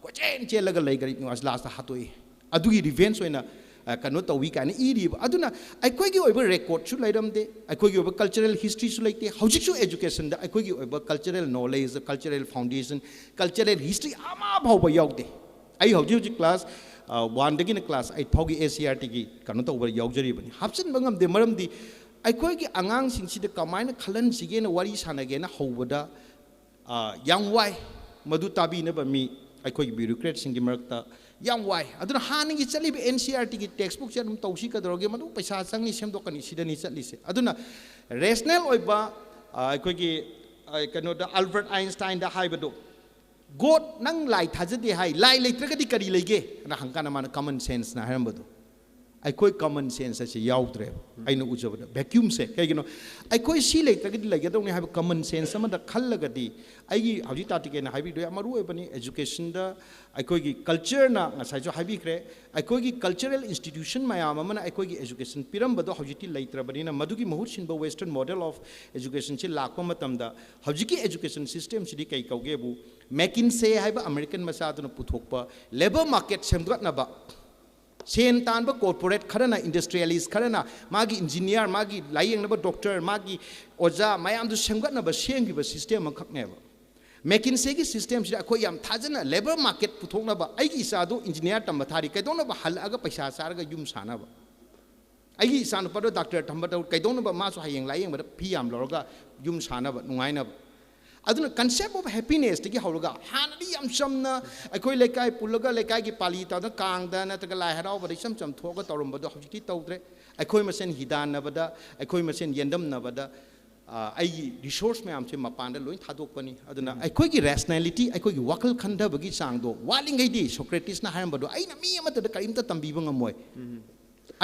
ꯀꯣꯏꯆꯦꯟ ꯆꯦꯜꯂꯒ ꯂꯩ ꯒꯔꯤꯕ ꯅꯤꯋꯥꯖ, ꯂꯥꯁꯇ ꯍꯥꯠꯇꯣꯛꯏ꯫ ꯑꯗꯨꯒꯤ ꯔꯤꯚꯦꯟꯁ ꯑꯣꯏꯅ, ꯑ, ꯀꯩꯅꯣ ꯇꯧꯏ ꯀꯥꯏꯅ ꯏꯔꯤꯕ꯫ ꯑꯗꯨꯅ ꯑꯩꯈꯣꯏꯒꯤ ꯑꯣꯏꯕ ꯔꯦꯀꯣꯔꯗꯁꯨ ꯂꯩꯔꯝꯗꯦ, ꯑꯩꯈꯣꯏꯒꯤ ꯑꯣꯏꯕ ꯀꯜꯆꯔꯦꯜ ꯍꯤꯁꯇ꯭ꯔꯤꯁꯨ ꯂꯩꯇꯦ꯫ ꯍꯧꯖꯤꯛꯁꯨ ꯑꯦꯖꯨꯀꯦꯁꯟꯗ ꯑꯩꯈꯣꯏꯒꯤ ꯑꯣꯏꯕ cultural knowledge, cultural foundation, cultural history ꯑꯃ ꯐꯥꯎꯕ ꯌꯥꯎꯗꯦ꯫ ꯑꯩ ꯍꯧꯖꯤꯛ ꯍꯧꯖꯤꯛ ꯀ꯭ꯂꯥꯁ, ꯑ, ꯋꯥꯟꯗꯒꯤꯅ ꯀ꯭ꯂꯥꯁ ꯑꯩꯠ ꯐꯥꯎꯒꯤ ꯑꯦꯟ ꯁꯤ ꯏ ꯑꯥꯔ ꯇꯤꯒꯤ ꯀꯩꯅꯣ ꯇꯧꯕ ꯌꯥꯎꯖꯔꯤꯕꯅꯤ꯫ ꯍꯥꯞꯆꯤꯟꯕ ꯉꯝꯗꯦ, ꯃꯔꯝꯗꯤ ꯑꯩꯈꯣꯏꯒꯤ ꯑꯉꯥꯡꯁꯤꯡꯁꯤꯗ ꯀꯃꯥꯏꯅ ꯈꯜꯍꯟꯁꯤꯒꯦꯅ ꯋꯥꯔꯤ ꯁꯥꯟꯅꯒꯦꯅ ꯍꯧꯕꯗ, ꯑ, ꯌꯥꯝ ꯋꯥꯏ꯫ ꯃꯗꯨ ꯇꯥꯕꯤꯅꯕ ꯃꯤ ꯑꯩꯈꯣꯏꯒꯤ ꯕ꯭ꯌꯨꯔꯣꯀ꯭ꯔꯦꯠꯁꯤꯡꯒꯤ ꯃꯔꯛꯇ ꯌꯥꯝ ꯋꯥꯏ꯫ ꯑꯗꯨꯅ ꯍꯥꯟꯅꯒꯤ ꯆꯠꯂꯤꯕ ꯑꯦꯟ ꯁꯤ ꯏ ꯑꯥꯔ ꯇꯤꯒꯤ ꯇꯦꯛꯁ ꯕꯨꯛꯁꯦ ꯑꯗꯨꯝ ꯇꯧꯁꯤ, ꯀꯩꯗꯧꯔꯒꯦ, ꯃꯗꯨ ꯄꯩꯁꯥ ꯆꯪꯅꯤ, ꯁꯦꯝꯗꯣꯛꯀꯅꯤ, ꯁꯤꯗꯅꯤ ꯆꯠꯂꯤꯁꯦ꯫ ꯑꯗꯨꯅ ꯔꯦꯁꯅꯦꯜ ꯑꯣꯏꯕ, ꯑ, ꯑꯩꯈꯣꯏꯒꯤ, ꯑ, ꯀꯩꯅꯣꯗ ꯑꯜꯕꯔꯠ ꯑꯥꯏꯟꯁꯇꯥꯏꯟꯗ ꯍꯥꯏꯕꯗꯣ, "ꯒꯣꯗ, ꯅꯪ ꯂꯥꯏ ꯊꯥꯖꯗꯦ ꯍꯥꯏ, ꯂꯥꯏ ꯂꯩꯇ꯭ꯔꯒꯗꯤ ꯀꯔꯤ ꯂꯩꯒꯦ?" ꯑꯅ ꯍꯪꯀꯥꯟꯗ ꯃꯥꯅ ꯀꯃꯟ ꯁꯦꯟꯁꯅ ꯍꯥꯏꯔꯝꯕꯗꯣ꯫ ꯑꯩꯈꯣꯏ ꯀꯃꯟ ꯁꯦꯟꯁ ꯑꯁꯤ ꯌꯥꯎꯗ꯭ꯔꯦꯕ꯫ ꯑꯩꯅ ꯎꯖꯕꯗ ꯚꯦꯀ꯭ꯌꯨꯝꯁꯦ ꯀꯩꯒꯤꯅꯣ? ꯑꯩꯈꯣꯏ ꯁꯤ ꯂꯩꯇ꯭ꯔꯒꯗꯤ ꯂꯩꯒꯗꯧꯅꯤ ꯍꯥꯏꯕ ꯀꯃꯟ ꯁꯦꯟꯁ ꯑꯃꯗ ꯈꯜꯂꯒꯗꯤ, ꯑꯩꯒꯤ ꯍꯧꯖꯤꯛ ꯇꯥꯇꯤꯀꯦꯟꯅ ꯍꯥꯏꯕꯤꯗꯣ ꯌꯥꯝ ꯃꯔꯨ ꯑꯣꯏꯕꯅꯤ꯫ ꯑꯦꯖꯨꯀꯦꯁꯟꯗ ꯑꯩꯈꯣꯏꯒꯤ ꯀꯜꯆꯔꯅ, ꯉꯁꯥꯏꯁꯨ ꯍꯥꯏꯕꯤꯈ꯭ꯔꯦ, ꯑꯩꯈꯣꯏꯒꯤ ꯀꯜꯆꯔꯦꯜ ꯏꯟꯁꯇꯤꯇ꯭ꯌꯨꯁꯟ ꯃꯌꯥꯝ ꯑꯃꯅ ꯑꯩꯈꯣꯏꯒꯤ ꯑꯦꯖꯨꯀꯦꯁꯟ ꯄꯤꯔꯝꯕꯗꯣ ꯍꯧꯖꯤꯛꯇꯤ ꯂꯩꯇ꯭ꯔꯕꯅꯤꯅ, ꯃꯗꯨꯒꯤ ꯃꯍꯨꯠ ꯁꯤꯟꯕ ꯋꯦꯁꯇꯔꯟ ꯃꯣꯗꯦꯜ ꯑꯣꯐ ꯑꯦꯖꯨꯀꯦꯁꯟꯁꯤ ꯂꯥꯛꯄ ꯃꯇꯝꯗ ꯍꯧꯖꯤꯛꯀꯤ ꯑꯦꯖꯨꯀꯦꯁꯟ ꯁꯤꯁꯇꯦꯝꯁꯤꯗꯤ ꯀꯩ ꯀꯧꯒꯦꯕꯨ, ꯃꯦꯀꯤꯟꯁꯦ ꯍꯥꯏꯕ ꯑꯃꯦꯔꯤꯀꯟ ꯃꯆꯥꯗꯨꯅ ꯄꯨꯊꯣꯛꯄ ꯂꯦꯕꯔ ꯃꯥꯔꯀꯦꯠ ꯁꯦꯝꯒꯠꯅꯕ, ꯁꯦꯟ ꯇꯥꯟꯕ ꯀꯣꯔꯄꯣꯔꯦꯠ ꯈꯔꯅ, ꯏꯟꯗꯁꯇ꯭ꯔꯤꯌꯦꯂꯤꯁ ꯈꯔꯅ, ꯃꯥꯒꯤ ꯏꯟꯖꯤꯅꯤꯌꯥꯔ, ꯃꯥꯒꯤ ꯂꯥꯌꯦꯡꯅꯕ ꯗꯣꯛꯇꯔ, ꯃꯥꯒꯤ ꯑꯣꯖꯥ ꯃꯌꯥꯝꯗꯨ ꯁꯦꯝꯒꯠꯅꯕ ꯁꯦꯝꯈꯤꯕ ꯁꯤꯁꯇꯦꯝ ꯑꯃꯈꯛꯅꯦꯕ꯫ ꯃꯦꯀꯤꯟꯁꯦꯒꯤ ꯁꯤꯁꯇꯦꯝꯁꯤꯗ ꯑꯩꯈꯣꯏ ꯌꯥꯝ ꯊꯥꯖꯅ ꯂꯦꯕꯔ ꯃꯥꯔꯀꯦꯠ ꯄꯨꯊꯣꯛꯅꯕ, ꯑꯩꯒꯤ ꯏꯆꯥꯗꯨ ꯏꯟꯖꯤꯅꯤꯌꯥꯔ ꯇꯝꯕ ꯊꯥꯔꯤ, ꯀꯩꯗꯧꯅꯕ ꯍꯜꯂꯛꯑꯒ ꯄꯩꯁꯥ ꯆꯥꯔꯒ ꯌꯨꯝ ꯁꯥꯅꯕ? ꯑꯩꯒꯤ ꯏꯆꯥꯅꯨꯄꯥꯗꯣ ꯗꯥꯛꯇꯔ ꯇꯝꯕ ꯇꯧ-, ꯀꯩꯗꯧꯅꯕ ꯃꯥꯁꯨ ꯍꯌꯦꯡ ꯂꯥꯌꯦꯡꯕꯗ ꯐꯤ ꯌꯥꯝ ꯂꯧꯔꯒ ꯌꯨꯝ ꯁꯥꯅꯕ, ꯅꯨꯡꯉꯥꯏꯅꯕ? ꯑꯗꯨꯅ concept of happinessꯇꯒꯤ ꯍꯧꯔꯒ ꯍꯥꯟꯅꯗꯤ ꯌꯥꯝ ꯆꯝꯅ ꯑꯩꯈꯣꯏ ꯂꯩꯀꯥꯏ ꯄꯨꯜꯂꯒ ꯂꯩꯀꯥꯏꯒꯤ ꯄꯥꯂꯤ ꯇꯥꯗꯅ ꯀꯥꯡꯗ ꯅꯠꯇ꯭ꯔꯒ ꯂꯥꯏ ꯍꯔꯥꯎꯕꯗ ꯏꯆꯝ ꯆꯝ ꯊꯣꯛꯑꯒ ꯇꯧꯔꯝꯕꯗꯣ ꯍꯧꯖꯤꯛꯇꯤ ꯇꯧꯗ꯭ꯔꯦ꯫ ꯑꯩꯈꯣꯏ ꯃꯁꯦꯟ ꯍꯤꯗꯥꯟꯅꯕꯗ, ꯑꯩꯈꯣꯏ ꯃꯁꯦꯟ ꯌꯦꯟꯗꯝꯅꯕꯗ, ꯑ, ꯑꯩꯒꯤ ꯔꯤꯁꯣꯔꯁ ꯃꯌꯥꯝꯁꯦ ꯃꯄꯥꯟꯗ ꯂꯣꯏ ꯊꯥꯗꯣꯛꯄꯅꯤ꯫ ꯑꯗꯨꯅ ꯑꯩꯈꯣꯏꯒꯤ ꯔꯦꯁꯅꯦꯂꯤꯇꯤ, ꯑꯩꯈꯣꯏꯒꯤ ꯋꯥꯈꯜ ꯈꯟꯊꯕꯒꯤ ꯆꯥꯡꯗꯣ ꯋꯥꯠꯂꯤꯉꯩꯗꯤ, ꯁꯣꯀ꯭ꯔꯦꯇꯤꯁꯅ ꯍꯥꯏꯔꯝꯕꯗꯣ, ꯑꯩꯅ ꯃꯤ ꯑꯃꯠꯇꯗ ꯀꯔꯤꯝꯇ ꯇꯝꯕꯤꯕ ꯉꯝꯃꯣꯏ꯫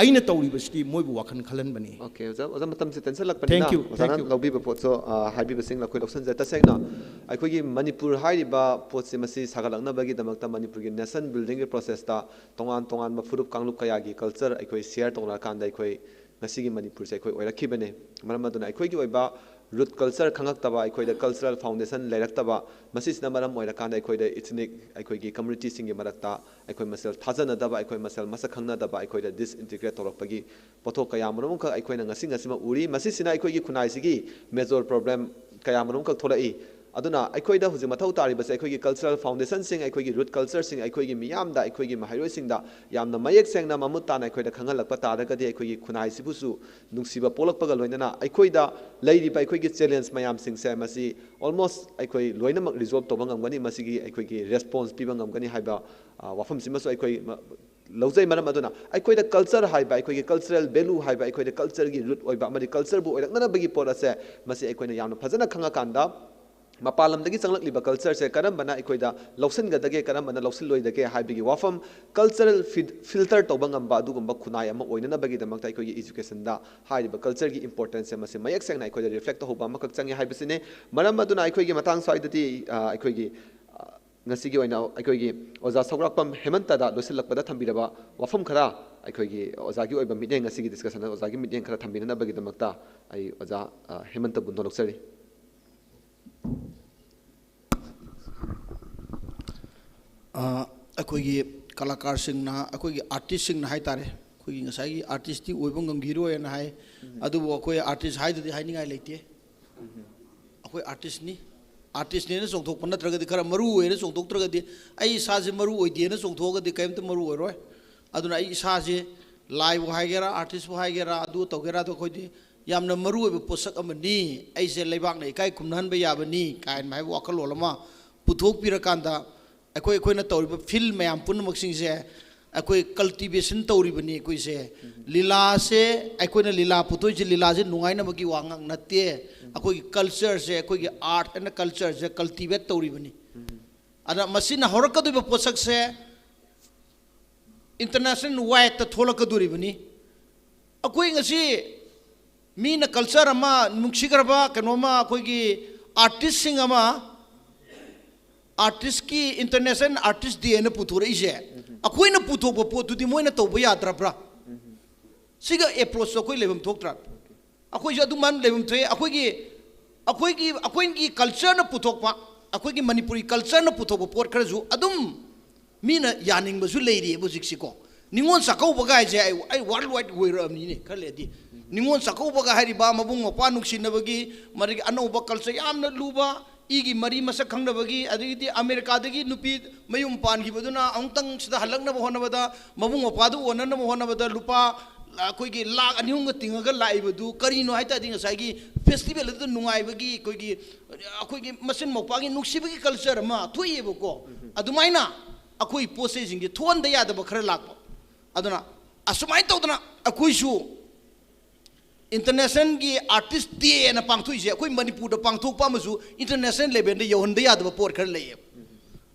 ꯑꯩꯅ ꯇꯧꯔꯤꯕꯁꯤꯗꯤ ꯃꯣꯏꯕꯨ ꯋꯥꯈꯜ ꯈꯜꯍꯟꯕꯅꯤ꯫ ꯑꯣꯀꯦ ꯑꯣꯖꯥ, ꯑꯣꯖꯥ ꯃꯇꯝꯁꯦ ꯇꯦꯟꯁꯤꯜꯂꯛꯄꯅꯤꯅ, Thank you, ꯑꯣꯖꯥꯅ thank you. ꯂꯧꯕꯤꯕ ꯄꯣꯠꯁꯨ, ꯑ, ꯍꯥꯏꯕꯤꯕꯁꯤꯡ ꯑꯩꯈꯣꯏ ꯂꯧꯁꯤꯟꯖꯩ꯫ ꯇꯁꯦꯡꯅ ꯑꯩꯈꯣꯏꯒꯤ ꯃꯅꯤꯄꯨꯔ ꯍꯥꯏꯔꯤꯕ ꯄꯣꯠꯁꯦ, ꯃꯁꯤ ꯁꯥꯒꯠꯂꯛꯅꯕꯒꯤꯗꯃꯛꯇ ꯃꯅꯤꯄꯨꯔꯒꯤ ꯅꯦꯁꯟ ꯕꯤꯜꯗꯤꯡꯒꯤ ꯄ꯭ꯔꯣꯁꯦꯁꯇ ꯇꯣꯉꯥꯟ ꯇꯣꯉꯥꯟꯕ ꯐꯨꯔꯨꯞ ꯀꯥꯡꯂꯨꯞ ꯀꯌꯥꯒꯤ ꯀꯜꯆꯔ ꯑꯩꯈꯣꯏ ꯁꯤꯌꯔ ꯇꯧꯅꯔꯀꯥꯟꯗ ꯑꯩꯈꯣꯏ ꯉꯁꯤꯒꯤ ꯃꯅꯤꯄꯨꯔꯁꯦ ꯑꯩꯈꯣꯏ ꯑꯣꯏꯔꯛꯈꯤꯕꯅꯦ꯫ ꯃꯔꯝ ꯑꯗꯨꯅ ꯑꯩꯈꯣꯏꯒꯤ ꯑꯣꯏꯕ ꯔꯨꯠ ꯀꯜꯆꯔ ꯈꯪꯉꯛꯇꯕ, ꯑꯩꯈꯣꯏꯗ ꯀꯜꯆꯔꯦꯜ ꯐꯥꯎꯟꯗꯦꯁꯟ ꯂꯩꯔꯛꯇꯕ, ꯃꯁꯤꯁꯤꯅ ꯃꯔꯝ ꯑꯣꯏꯔꯀꯥꯟꯗ ꯑꯩꯈꯣꯏꯗ ꯏꯊꯅꯤꯛ, ꯑꯩꯈꯣꯏꯒꯤ ꯀꯝꯃ꯭ꯌꯨꯅꯤꯇꯤꯁꯤꯡꯒꯤ ꯃꯔꯛꯇ ꯑꯩꯈꯣꯏ ꯃꯁꯦꯜ ꯊꯥꯖꯅꯗꯕ, ꯑꯩꯈꯣꯏ ꯃꯁꯦꯜ ꯃꯁꯛ ꯈꯪꯅꯗꯕ, ꯑꯩꯈꯣꯏꯗ ꯗꯤꯁꯏꯟꯇꯤꯒ꯭ꯔꯦꯠ ꯇꯧꯔꯛꯄꯒꯤ ꯄꯣꯠꯊꯣꯛ ꯀꯌꯥ ꯃꯔꯨꯝ ꯑꯃꯈꯛ ꯑꯩꯈꯣꯏꯅ ꯉꯁꯤ ꯉꯁꯤꯃꯛ ꯎꯔꯤ꯫ ꯃꯁꯤꯁꯤꯅ ꯑꯩꯈꯣꯏꯒꯤ ꯈꯨꯟꯅꯥꯏꯁꯤꯒꯤ ꯃꯦꯖꯣꯔ ꯄ꯭ꯔꯣꯕ꯭ꯂꯦꯝ ꯀꯌꯥ ꯃꯔꯨꯝ ꯑꯃꯈꯛ ꯊꯣꯛꯂꯛꯏ꯫ ꯑꯗꯨꯅ ꯑꯩꯈꯣꯏꯗ ꯍꯧꯖꯤꯛ ꯃꯊꯧ ꯇꯥꯔꯤꯕꯁꯦ ꯑꯩꯈꯣꯏꯒꯤ ꯀꯜꯆꯔꯦꯜ ꯐꯥꯎꯟꯗꯦꯁꯟꯁꯤꯡ, ꯑꯩꯈꯣꯏꯒꯤ ꯔꯨꯠ ꯀꯜꯆꯔꯁꯤꯡ ꯑꯩꯈꯣꯏꯒꯤ ꯃꯤꯌꯥꯝꯗ, ꯑꯩꯈꯣꯏꯒꯤ ꯃꯍꯩꯔꯣꯏꯁꯤꯡꯗ ꯌꯥꯝꯅ ꯃꯌꯦꯛ ꯁꯦꯡꯅ ꯃꯃꯨꯠ ꯇꯥꯅ ꯑꯩꯈꯣꯏꯗ ꯈꯪꯍꯜꯂꯛꯄ ꯇꯥꯔꯒꯗꯤ ꯑꯩꯈꯣꯏꯒꯤ ꯈꯨꯟꯅꯥꯏꯁꯤꯕꯨꯁꯨ ꯅꯨꯡꯁꯤꯕ ꯄꯣꯛꯂꯛꯄꯒ ꯂꯣꯏꯅꯅ ꯑꯩꯈꯣꯏꯗ ꯂꯩꯔꯤꯕ ꯑꯩꯈꯣꯏꯒꯤ ꯆꯦꯂꯦꯟꯖ ꯃꯌꯥꯝꯁꯤꯡꯁꯦ ꯃꯁꯤ ꯑꯣꯜꯃꯣꯁ ꯑꯩꯈꯣꯏ ꯂꯣꯏꯅꯃꯛ ꯔꯤꯖꯣꯜꯕ ꯇꯧꯕ ꯉꯝꯒꯅꯤ, ꯃꯁꯤꯒꯤ ꯑꯩꯈꯣꯏꯒꯤ ꯔꯦꯁꯄꯣꯟꯁ ꯄꯤꯕ ꯉꯝꯒꯅꯤ ꯍꯥꯏꯕ, ꯑ, ꯋꯥꯐꯝꯁꯤꯃꯁꯨ ꯑꯩꯈꯣꯏ ꯃ-, ꯂꯧꯖꯩ꯫ ꯃꯔꯝ ꯑꯗꯨꯅ ꯑꯩꯈꯣꯏꯗ ꯀꯜꯆꯔ ꯍꯥꯏꯕ, ꯑꯩꯈꯣꯏꯒꯤ ꯀꯜꯆꯔꯦꯜ ꯚꯦꯂꯨ ꯍꯥꯏꯕ, ꯑꯩꯈꯣꯏꯗ ꯀꯜꯆꯔꯒꯤ ꯔꯨꯠ ꯑꯣꯏꯕ ꯑꯃꯗꯤ ꯀꯜꯆꯔꯕꯨ ꯑꯣꯏꯔꯛꯅꯅꯕꯒꯤ ꯄꯣꯠ ꯑꯁꯦ ꯃꯁꯤ ꯑꯩꯈꯣꯏꯅ ꯌꯥꯝꯅ ꯐꯖꯅ ꯈꯪꯉꯀꯥꯟꯗ ꯃꯄꯥꯟ ꯂꯝꯗꯒꯤ ꯆꯪꯂꯛꯂꯤꯕ ꯀꯜꯆꯔꯁꯦ ꯀꯔꯝꯕꯅ ꯑꯩꯈꯣꯏꯗ ꯂꯧꯁꯤꯟꯒꯗꯒꯦ, ꯀꯔꯝꯕꯅ ꯂꯧꯁꯤꯜꯂꯣꯏꯗꯒꯦ ꯍꯥꯏꯕꯒꯤ ꯋꯥꯐꯝ ꯀꯜꯆꯔꯦꯜ ꯐꯤꯜ-, ꯐꯤꯜꯇꯔ ꯇꯧꯕ ꯉꯝꯕ ꯑꯗꯨꯒꯨꯝꯕ ꯈꯨꯟꯅꯥꯏ ꯑꯃ ꯑꯣꯏꯅꯅꯕꯒꯤꯗꯃꯛꯇ ꯑꯩꯈꯣꯏꯒꯤ ꯏꯖꯨꯀꯦꯁꯟꯗ ꯍꯥꯏꯔꯤꯕ ꯀꯜꯆꯔꯒꯤ ꯏꯝꯄꯣꯔꯇꯦꯟꯁꯁꯦ ꯃꯁꯤ ꯃꯌꯦꯛ ꯁꯦꯡꯅ ꯑꯩꯈꯣꯏꯗ ꯔꯤꯐ꯭ꯂꯦꯛ ꯇꯧꯍꯧꯕ ꯑꯃꯈꯛ ꯆꯪꯉꯦ ꯍꯥꯏꯕꯁꯤꯅꯤ꯫ ꯃꯔꯝ ꯑꯗꯨꯅ ꯑꯩꯈꯣꯏꯒꯤ ꯃꯇꯥꯡ ꯁ꯭ꯋꯥꯏꯗꯗꯤ, ꯑ, ꯑꯩꯈꯣꯏꯒꯤ, ꯑ, ꯉꯁꯤꯒꯤ ꯑꯣꯏꯅ ꯑꯩꯈꯣꯏꯒꯤ ꯑꯣꯖꯥ ꯁꯧꯒ꯭ꯔꯥꯛꯄꯝ ꯍꯦꯃꯟꯇꯗ ꯂꯣꯏꯁꯤꯜꯂꯛꯄꯗ ꯊꯝꯕꯤꯔꯕ ꯋꯥꯐꯝ ꯈꯔ ꯑꯩꯈꯣꯏꯒꯤ ꯑꯣꯖꯥꯒꯤ ꯑꯣꯏꯕ ꯃꯤꯠꯌꯦꯡ, ꯉꯁꯤꯒꯤ ꯗꯤꯁꯀꯁꯟꯗ ꯑꯣꯖꯥꯒꯤ ꯃꯤꯠꯌꯦꯡ ꯈꯔ ꯊꯝꯕꯤꯅꯅꯕꯒꯤꯗꯃꯛꯇ ꯑꯩ ꯑꯣꯖꯥ, ꯑ, ꯍꯦꯃꯟꯇꯕꯨ ꯅꯣꯂꯣꯛꯆꯔꯤ꯫ ꯑ, ꯑꯩꯈꯣꯏꯒꯤ ꯀꯂꯥꯀꯥꯔꯁꯤꯡꯅ, ꯑꯩꯈꯣꯏꯒꯤ ꯑꯥꯔꯇꯤꯁꯁꯤꯡꯅ ꯍꯥꯏ ꯇꯥꯔꯦ, ꯑꯩꯈꯣꯏꯒꯤ ꯉꯁꯥꯏꯒꯤ ꯑꯥꯔꯇꯤꯁꯇꯤ ꯑꯣꯏꯕ ꯉꯝꯈꯤꯔꯣꯏꯅ ꯍꯥꯏ꯫ ꯑꯗꯨꯕꯨ ꯑꯩꯈꯣꯏ ꯑꯥꯔꯇꯤꯁ ꯍꯥꯏꯗꯨꯗꯤ ꯍꯥꯏꯅꯤꯡꯉꯥꯏ ꯂꯩꯇꯦ꯫ ꯑꯩꯈꯣꯏ ꯑꯥꯔꯇꯤꯁꯅꯤ꯫ ꯑꯥꯔꯇꯤꯁꯅꯦꯅ ꯆꯣꯡꯊꯣꯛꯄ ꯅꯠꯇ꯭ꯔꯒꯗꯤ, ꯈꯔ ꯃꯔꯨ ꯑꯣꯏꯅ ꯆꯣꯡꯊꯣꯛꯇ꯭ꯔꯒꯗꯤ, ꯑꯩ ꯏꯁꯥꯁꯦ ꯃꯔꯨ ꯑꯣꯏꯗꯦꯅ ꯆꯣꯡꯊꯣꯛꯑꯒꯗꯤ ꯀꯔꯤꯝꯇ ꯃꯔꯨ ꯑꯣꯏꯔꯣꯏ꯫ ꯑꯗꯨꯅ ꯑꯩ ꯏꯁꯥꯁꯦ ꯂꯥꯏꯕꯨ ꯍꯥꯏꯒꯦꯔꯥ, ꯑꯥꯔꯇꯤꯁꯄꯨ ꯍꯥꯏꯒꯦꯔꯥ, ꯑꯗꯨ ꯇꯧꯒꯦꯔꯥ, ꯑꯗꯨ ꯑꯩꯈꯣꯏꯗꯤ ꯌꯥꯝꯅ ꯃꯔꯨ ꯑꯣꯏꯕ ꯄꯣꯠꯁꯛ ꯑꯃꯅꯤ, ꯑꯩꯁꯦ ꯂꯩꯕꯥꯛꯅ ꯏꯀꯥꯏ ꯈꯨꯝꯅꯍꯟꯕ ꯌꯥꯕꯅꯤ ꯀꯥꯏꯅ ꯍꯥꯏꯕ ꯋꯥꯈꯜꯂꯣꯟ ꯑꯃ ꯄꯨꯊꯣꯛꯄꯤꯔꯀꯥꯟꯗ, ꯑꯩꯈꯣꯏ, ꯑꯩꯈꯣꯏꯅ ꯇꯧꯔꯤꯕ ꯐꯤꯜ ꯃꯌꯥꯝ ꯄꯨꯝꯅꯃꯛꯁꯤꯡꯁꯦ ꯑꯩꯈꯣꯏ ꯀꯜꯇꯤꯚꯦꯁꯟ ꯇꯧꯔꯤꯕꯅꯤ꯫ ꯑꯩꯈꯣꯏꯁꯦ ꯂꯤꯂꯥꯁꯦ, ꯑꯩꯈꯣꯏꯅ ꯂꯤꯂꯥ ꯄꯨꯊꯣꯛꯏꯁꯦ, ꯂꯤꯂꯥꯁꯦ ꯅꯨꯡꯉꯥꯏꯅꯕꯒꯤ ꯋꯥ ꯉꯥꯛ ꯅꯠꯇꯦ, ꯑꯩꯈꯣꯏꯒꯤ ꯀꯜꯆꯔꯁꯦ, ꯑꯩꯈꯣꯏꯒꯤ ꯑꯥꯔꯠ ꯑꯦꯟ ꯀꯜꯆꯔꯁꯦ ꯀꯜꯇꯤꯚꯦꯠ ꯇꯧꯔꯤꯕꯅꯤ꯫ ꯑꯗ ꯃꯁꯤꯅ ꯍꯧꯔꯛꯀꯗꯣꯏꯕ ꯄꯣꯠꯁꯛꯁꯦ ꯏꯟꯇꯔꯅꯦꯁꯅꯦꯜ ꯋꯥꯏꯗꯇ ꯊꯣꯛꯂꯛꯀꯗꯣꯔꯤꯕꯅꯤ꯫ ꯑꯩꯈꯣꯏ ꯉꯁꯤ ꯃꯤꯅ ꯀꯜꯆꯔ ꯑꯃ, ꯅꯨꯡꯁꯤꯈ꯭ꯔꯕ ꯀꯩꯅꯣꯝꯃ, ꯑꯩꯈꯣꯏꯒꯤ ꯑꯥꯔꯇꯤꯁꯁꯤꯡ ꯑꯃ, ꯑꯥꯔꯇꯤꯁꯀꯤ ꯏꯟꯇꯔꯅꯦꯁꯅꯦꯜ ꯑꯥꯔꯇꯤꯁ ꯗꯦ ꯍꯥꯏꯅ ꯄꯨꯊꯣꯔꯛꯏꯁꯦ, ꯑꯩꯈꯣꯏꯅ ꯄꯨꯊꯣꯛꯄ ꯄꯣꯠꯇꯨꯗꯤ ꯃꯣꯏꯅ ꯇꯧꯕ ꯌꯥꯗ꯭ꯔꯕ꯭ꯔꯥ? ꯁꯤꯒ ꯑꯦꯄ꯭ꯔꯣꯆꯇꯣ ꯑꯩꯈꯣꯏ ꯂꯩꯐꯝ ꯊꯣꯛꯇ꯭ꯔꯥ? ꯑꯩꯈꯣꯏꯁꯨ ꯑꯗꯨꯃꯥꯏꯅ ꯂꯩꯐꯝ ꯊꯣꯛꯑꯦ꯫ ꯑꯩꯈꯣꯏꯒꯤ ꯑꯩꯈꯣꯏꯒꯤ ꯑꯩꯈꯣꯏꯒꯤ ꯀꯜꯆꯔꯅ ꯄꯨꯊꯣꯛꯄ, ꯑꯩꯈꯣꯏꯒꯤ ꯃꯅꯤꯄꯨꯔꯤ ꯀꯜꯆꯔꯅ ꯄꯨꯊꯣꯛꯄ ꯄꯣꯠ ꯈꯔꯁꯨ ꯑꯗꯨꯝ ꯃꯤꯅ ꯌꯥꯅꯤꯡꯕꯁꯨ ꯂꯩꯔꯤꯑꯕ ꯍꯧꯖꯤꯛꯁꯤꯀꯣ꯫ ꯅꯤꯉꯣꯜ ꯆꯥꯛꯀꯧꯕꯒ ꯍꯥꯏꯁꯦ ꯑꯩ ꯑꯩ ꯋꯥꯔꯜ ꯋꯥꯏꯗ ꯑꯣꯏꯔꯛꯑꯕꯅꯤꯅꯦ ꯈꯔ ꯂꯩꯔꯗꯤ꯫ ꯅꯤꯉꯣꯜ ꯆꯥꯛꯀꯧꯕꯒ ꯍꯥꯏꯔꯤꯕ ꯃꯕꯨꯡ ꯃꯧꯄ꯭ꯋꯥ ꯅꯨꯡꯁꯤꯅꯕꯒꯤ, ꯃꯗꯒꯤ ꯑꯅꯧꯕ ꯀꯜꯆꯔ, ꯌꯥꯝꯅ ꯂꯨꯕ ꯏꯒꯤ ꯃꯔꯤ ꯃꯁꯛ ꯈꯪꯅꯕꯒꯤ, ꯑꯗꯒꯤꯗꯤ ꯑꯃꯦꯔꯤꯀꯥꯗꯒꯤ ꯅꯨꯄꯤ ꯃꯌꯨꯝ ꯄꯥꯟꯈꯤꯕꯗꯨꯅ ꯑꯃꯨꯛꯇꯪ ꯁꯤꯗ ꯍꯜꯂꯛꯅꯕ ꯍꯣꯠꯅꯕꯗ, ꯃꯕꯨꯡ ꯃꯧꯄ꯭ꯋꯥꯗꯨ ꯎꯅꯅꯕ ꯍꯣꯠꯅꯕꯗ ꯂꯨꯄꯥ ꯑꯩꯈꯣꯏꯒꯤ ꯂꯥꯛ ꯑꯅꯤ ꯑꯍꯨꯝꯒ ꯇꯤꯡꯉꯒ ꯂꯥꯛꯏꯕꯗꯨ ꯀꯔꯤꯅꯣ ꯍꯥꯏ ꯇꯥꯔꯗꯤ, ꯉꯁꯥꯏꯒꯤ ꯐꯦꯁꯇꯤꯚꯦꯜ ꯑꯗꯨꯗ ꯅꯨꯡꯉꯥꯏꯕꯒꯤ, ꯑꯩꯈꯣꯏꯒꯤ ꯑꯩꯈꯣꯏꯒꯤ ꯃꯆꯤꯟ ꯃꯧꯄ꯭ꯋꯥꯒꯤ ꯅꯨꯡꯁꯤꯕꯒꯤ ꯀꯜꯆꯔ ꯑꯃ ꯊꯣꯛꯏꯕꯀꯣ꯫ ꯑꯗꯨꯃꯥꯏꯅ ꯑꯩꯈꯣꯏ ꯄꯣꯠ ꯆꯩꯁꯤꯡꯁꯦ ꯊꯣꯛꯍꯟꯗ ꯌꯥꯗꯕ ꯈꯔ ꯂꯥꯛꯄ꯫ ꯑꯗꯨꯅ ꯑꯁꯨꯃꯥꯏꯅ ꯇꯧꯗꯅ ꯑꯩꯈꯣꯏꯁꯨ ꯏꯟꯇꯔꯅꯦꯁꯅꯦꯜꯒꯤ ꯑꯥꯔꯇꯤꯁ ꯗꯦꯅ ꯄꯥꯡꯊꯣꯛꯏꯁꯦ, ꯑꯩꯈꯣꯏ ꯃꯅꯤꯄꯨꯔꯗ ꯄꯥꯡꯊꯣꯛꯄ ꯑꯃꯁꯨ ꯏꯟꯇꯔꯅꯦꯁꯅꯦꯜ ꯂꯦꯚꯦꯜꯗ ꯌꯧꯍꯟꯗ ꯌꯥꯗꯕ ꯄꯣꯠ ꯈꯔ ꯂꯩꯌꯦꯕ꯫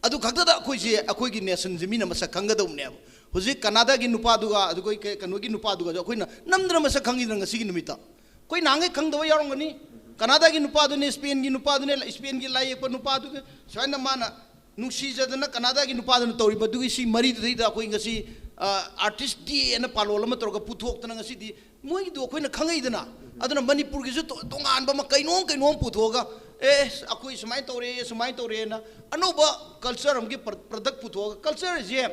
ꯑꯗꯨ ꯈꯛꯇꯗ ꯑꯩꯈꯣꯏꯁꯦ, ꯑꯩꯈꯣꯏꯒꯤ ꯅꯦꯁꯟꯁꯦ ꯃꯤꯅ ꯃꯁꯛ ꯈꯪꯒꯗꯧꯕꯅꯦꯕ꯫ ꯍꯧꯖꯤꯛ ꯀꯅꯥꯗꯥꯒꯤ ꯅꯨꯄꯥꯗꯨꯒ, ꯑꯗꯨꯒ ꯀꯩ-, ꯀꯩꯅꯣꯒꯤ ꯅꯨꯄꯥꯗꯨꯒꯁꯨ ꯑꯩꯈꯣꯏꯅ ꯅꯝꯗꯅ ꯃꯁꯛ ꯈꯪꯉꯤꯗꯅ ꯉꯁꯤꯒꯤ ꯅꯨꯃꯤꯠꯇ꯫ ꯑꯩꯈꯣꯏ ꯅꯍꯥꯟꯈꯩ ꯈꯪꯗꯕ ꯌꯥꯎꯔꯝꯒꯅꯤ꯫ ꯀꯅꯥꯗꯥꯒꯤ ꯅꯨꯄꯥꯗꯨꯅꯦ, ꯏꯁꯄꯦꯟꯒꯤ ꯅꯨꯄꯥꯗꯨꯅꯦ, ꯏꯁꯄꯦꯟꯒꯤ ꯂꯥꯏ ꯌꯦꯛꯄ ꯅꯨꯄꯥꯗꯨꯒ ꯁꯨꯃꯥꯏꯅ ꯃꯥꯅ ꯅꯨꯡꯁꯤꯖꯗꯅ ꯀꯅꯥꯗꯥꯒꯤ ꯅꯨꯄꯥꯗꯨꯅ ꯇꯧꯔꯤꯕꯗꯨꯒꯤ ꯁꯤ ꯃꯔꯤꯗꯨꯗꯩꯗ ꯑꯩꯈꯣꯏ ꯉꯁꯤ, ꯑ, ꯑꯥꯔꯇꯤꯁ ꯗꯦ ꯑꯅ ꯄꯥꯂꯣꯜ ꯑꯃ ꯇꯧꯔꯒ ꯄꯨꯊꯣꯛꯇꯅ ꯉꯁꯤꯗꯤ ꯃꯣꯏꯒꯤꯗꯣ ꯑꯩꯈꯣꯏꯅ ꯈꯪꯉꯛꯏꯗꯅ꯫ ꯑꯗꯨꯅ ꯃꯅꯤꯄꯨꯔꯒꯤꯁꯨ ꯇꯣ-, ꯇꯣꯉꯥꯟꯕ ꯑꯃ ꯀꯩꯅꯣꯝ ꯀꯩꯅꯣꯝ ꯄꯨꯊꯣꯛꯑꯒ, "ꯑꯦ, ꯑꯩꯈꯣꯏ ꯁꯨꯃꯥꯏꯅ ꯇꯧꯔꯦ, ꯁꯨꯃꯥꯏꯅ ꯇꯧꯔꯦꯅ" ꯑꯅꯧꯕ ꯀꯜꯆꯔ ꯑꯃꯒꯤ ꯄ꯭ꯔ-, ꯄ꯭ꯔꯗꯛ ꯄꯨꯊꯣꯛꯑꯒ, ꯀꯜꯆꯔꯁꯦ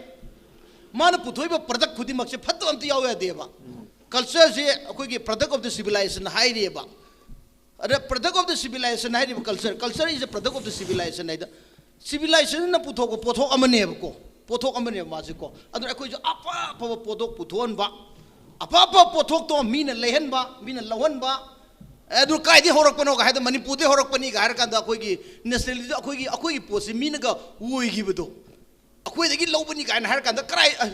ꯃꯥꯅ ꯄꯨꯊꯣꯛꯏꯕ ꯄ꯭ꯔꯗꯛ ꯈꯨꯗꯤꯡꯃꯛꯁꯦ ꯐꯠꯇꯕ ꯑꯝꯇ ꯌꯥꯎ ꯌꯥꯗꯦꯕ꯫ ꯀꯜꯆꯔꯁꯦ ꯑꯩꯈꯣꯏꯒꯤ product of the civilization ꯍꯥꯏꯔꯤꯑꯕ꯫ ꯑꯗ product of the civilization ꯍꯥꯏꯔꯤꯕ culture, culture is a product of the civilization ꯍꯥꯏꯗ, ꯁꯤꯚꯤꯂꯥꯏꯖꯦꯁꯟꯅ ꯄꯨꯊꯣꯛꯄ ꯄꯣꯠꯊꯣꯛ ꯑꯃꯅꯦꯕꯀꯣ, ꯄꯣꯠꯊꯣꯛ ꯑꯃꯅꯦꯕ ꯃꯥꯁꯦꯀꯣ꯫ ꯑꯗꯨꯅ ꯑꯩꯈꯣꯏꯁꯨ ꯑꯐ ꯑꯐꯕ ꯄꯣꯠꯊꯣꯛ ꯄꯨꯊꯣꯛꯍꯟꯕ, ꯑꯐ ꯑꯐꯕ ꯄꯣꯠꯊꯣꯛꯇꯣ ꯃꯤꯅ ꯂꯩꯍꯟꯕ, ꯃꯤꯅ ꯂꯧꯍꯟꯕ꯫ ꯑꯦ, ꯑꯗꯨ ꯀꯥꯏꯗꯩ ꯍꯧꯔꯛꯄꯅꯣꯒ ꯍꯥꯏꯗ, ꯃꯅꯤꯄꯨꯔꯗꯩ ꯍꯧꯔꯛꯄꯅꯤꯒ ꯍꯥꯏꯔꯀꯥꯟꯗ ꯑꯩꯈꯣꯏꯒꯤ ꯅꯦꯁꯅꯦꯂꯤꯇꯤꯗꯣ ꯑꯩꯈꯣꯏꯒꯤ, ꯑꯩꯈꯣꯏꯒꯤ ꯄꯣꯠꯁꯤ ꯃꯤꯅꯒ ꯑꯣꯏꯈꯤꯕꯗꯣ, ꯑꯩꯈꯣꯏꯗꯒꯤ ꯂꯧꯕꯅꯤ ꯀꯥꯏꯅ ꯍꯥꯏꯔꯀꯥꯟꯗ ꯀꯔꯥꯏ, ꯑ,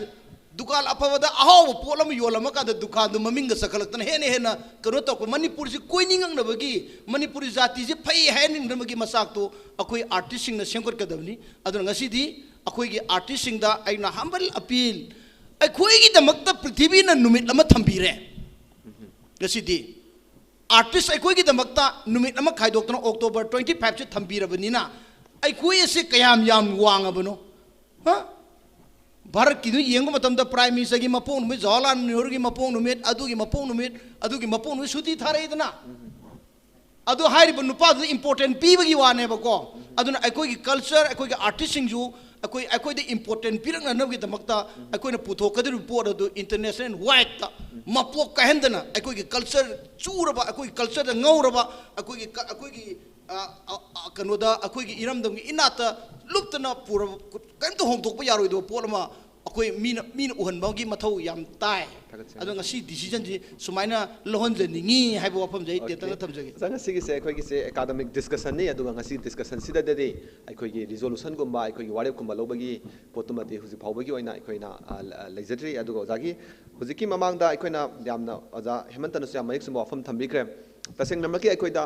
ꯗꯨꯀꯥꯟ ꯑꯐꯕꯗ ꯑꯍꯥꯎꯕ ꯄꯣꯠ ꯑꯃ ꯌꯣꯜꯂꯝꯃꯀꯥꯟꯗ ꯗꯨꯀꯥꯟꯗꯣ ꯃꯃꯤꯡꯒ ꯆꯈꯠꯂꯛꯇꯅ ꯍꯦꯟꯅ ꯍꯦꯟꯅ ꯀꯩꯅꯣ ꯇꯧꯔꯛꯄ, ꯃꯅꯤꯄꯨꯔꯁꯤ ꯀꯣꯏꯅꯤꯡꯉꯛꯅꯕꯒꯤ, ꯃꯅꯤꯄꯨꯔꯤ ꯖꯥꯇꯤꯁꯤ ꯐꯩ ꯍꯥꯏꯍꯟꯅꯤꯡꯅꯕꯒꯤ ꯃꯆꯥꯛꯇꯣ ꯑꯩꯈꯣꯏ ꯑꯥꯔꯇꯤꯁꯁꯤꯡꯅ ꯁꯦꯝꯒꯠꯀꯗꯕꯅꯤ꯫ ꯑꯗꯨꯅ ꯉꯁꯤꯗꯤ ꯑꯩꯈꯣꯏꯒꯤ ꯑꯥꯔꯇꯤꯁꯁꯤꯡꯗ ꯑꯩꯅ humble appeal, ꯑꯩꯈꯣꯏꯒꯤꯗꯃꯛꯇ ꯄ꯭ꯔꯤꯊꯤꯕꯤꯅ ꯅꯨꯃꯤꯠ ꯑꯃ ꯊꯝꯕꯤꯔꯦ꯫ ꯉꯁꯤꯗꯤ ꯑꯥꯔꯇꯤꯁ ꯑꯩꯈꯣꯏꯒꯤꯗꯃꯛꯇ ꯅꯨꯃꯤꯠ ꯑꯃ ꯈꯥꯏꯗꯣꯛꯇꯅ ꯑꯣꯛꯇꯣꯕꯔ ꯇ꯭ꯋꯦꯟꯇꯤ ꯐꯥꯏꯚꯁꯦ ꯊꯝꯕꯤꯔꯕꯅꯤꯅ, ꯑꯩꯈꯣꯏ ꯑꯁꯦ ꯀꯌꯥꯝ ꯌꯥꯝ ꯋꯥꯡꯉꯕꯅꯣ? ꯍꯥ? ꯚꯥꯔꯠꯀꯤꯗꯨ ꯌꯦꯡꯕ ꯃꯇꯝꯗ ꯄ꯭ꯔꯥꯏꯝ ꯃꯤꯅꯤꯁꯇꯔꯒꯤ ꯃꯄꯣꯛ ꯅꯨꯃꯤꯠ, ꯖꯋꯥꯍꯔꯂꯥꯜ ꯅꯦꯍꯔꯨꯒꯤ ꯃꯄꯣꯛ ꯅꯨꯃꯤꯠ, ꯑꯗꯨꯒꯤ ꯃꯄꯣꯛ ꯅꯨꯃꯤꯠ, ꯑꯗꯨꯒꯤ ꯃꯄꯣꯛ ꯅꯨꯃꯤꯠ ꯁꯨꯇꯤ ꯊꯥꯔꯛꯏꯗꯅ꯫ ꯑꯗꯨ ꯍꯥꯏꯔꯤꯕ ꯅꯨꯄꯥꯗꯨꯗ ꯏꯝꯄꯣꯔꯇꯦꯟ ꯄꯤꯕꯒꯤ ꯋꯥꯅꯦꯕꯀꯣ꯫ ꯑꯗꯨꯅ ꯑꯩꯈꯣꯏꯒꯤ ꯀꯜꯆꯔ, ꯑꯩꯈꯣꯏꯒꯤ ꯑꯥꯔꯇꯤꯁꯁꯤꯡꯁꯨ ꯑꯩꯈꯣꯏ, ꯑꯩꯈꯣꯏꯗ ꯏꯝꯄꯣꯔꯇꯦꯟ ꯄꯤꯔꯛꯅꯅꯕꯒꯤꯗꯃꯛꯇ ꯑꯩꯈꯣꯏꯅ ꯄꯨꯊꯣꯛꯀꯗꯧꯔꯤꯕ ꯄꯣꯠ ꯑꯗꯨ ꯏꯟꯇꯔꯅꯦꯁꯅꯦꯜ ꯋꯥꯏꯗꯇ ꯃꯄꯣꯛ ꯀꯥꯏꯍꯟꯗꯅ, ꯑꯩꯈꯣꯏꯒꯤ ꯀꯜꯆꯔ ꯆꯨꯔꯕ, ꯑꯩꯈꯣꯏꯒꯤ ꯀꯜꯆꯔꯗ ꯉꯧꯔꯕ, ꯑꯩꯈꯣꯏꯒꯤ ꯀ-, ꯑꯩꯈꯣꯏꯒꯤ, ꯑ, ꯑ, ꯑ, ꯀꯩꯅꯣꯗ, ꯑꯩꯈꯣꯏꯒꯤ ꯏꯔꯝꯗꯝꯒꯤ ꯏꯅꯥꯠꯇ ꯂꯨꯞꯇꯅ ꯄꯨꯔꯕ, ꯀꯔꯤꯝꯇ ꯍꯣꯡꯗꯣꯛꯄ ꯌꯥꯔꯣꯏꯗꯕ ꯄꯣꯠ ꯑꯃ ꯑꯩꯈꯣꯏ ꯃꯤꯅ, ꯃꯤꯅ ꯎꯍꯟꯕꯒꯤ ꯃꯊꯧ ꯌꯥꯝ ꯇꯥꯏ꯫ ꯊꯥꯒꯠꯆꯔꯤ꯫ ꯑꯗꯣ ꯉꯁꯤ ꯗꯤꯁꯤꯖꯟꯁꯤ ꯁꯨꯃꯥꯏꯅ ꯂꯧꯍꯟꯖꯅꯤꯡꯉꯤ ꯍꯥꯏꯕ ꯋꯥꯐꯝꯁꯦ ꯑꯩ ꯑꯣꯀꯦ꯫ ꯇꯦꯟꯇꯛꯅ ꯊꯝꯖꯒꯦ꯫ ꯑꯣꯖꯥ, ꯉꯁꯤꯒꯤꯁꯦ ꯑꯩꯈꯣꯏꯒꯤꯁꯦ ꯑꯦꯀꯥꯗꯃꯤꯛ ꯗꯤꯁꯀꯁꯟꯅꯤ, ꯑꯗꯨꯒ ꯉꯁꯤ ꯗꯤꯁꯀꯁꯟꯁꯤꯗꯗꯤ ꯑꯩꯈꯣꯏꯒꯤ ꯔꯤꯖꯣꯂꯨꯁꯟꯒꯨꯝꯕ, ꯑꯩꯈꯣꯏꯒꯤ ꯋꯥꯔꯦꯞꯀꯨꯝꯕ ꯂꯧꯕꯒꯤ ꯄꯣꯠꯇꯨꯃꯗꯤ ꯍꯧꯖꯤꯛ ꯐꯥꯎꯕꯒꯤ ꯑꯣꯏꯅ ꯑꯩꯈꯣꯏꯅ, ꯑ, ꯂ-, ꯂꯩꯖꯗ꯭ꯔꯤ꯫ ꯑꯗꯨꯒ ꯑꯣꯖꯥꯒꯤ ꯍꯧꯖꯤꯛꯀꯤ ꯃꯃꯥꯡꯗ ꯑꯩꯈꯣꯏꯅ ꯌꯥꯝꯅ, ꯑꯣꯖꯥ ꯍꯦꯃꯟꯇꯅꯁꯨ ꯌꯥꯝ ꯃꯌꯦꯛ ꯆꯨꯝꯕ ꯋꯥꯐꯝ ꯊꯝꯕꯤꯈ꯭ꯔꯦ꯫ ꯇꯁꯦꯡꯅꯃꯛꯀꯤ ꯑꯩꯈꯣꯏꯗ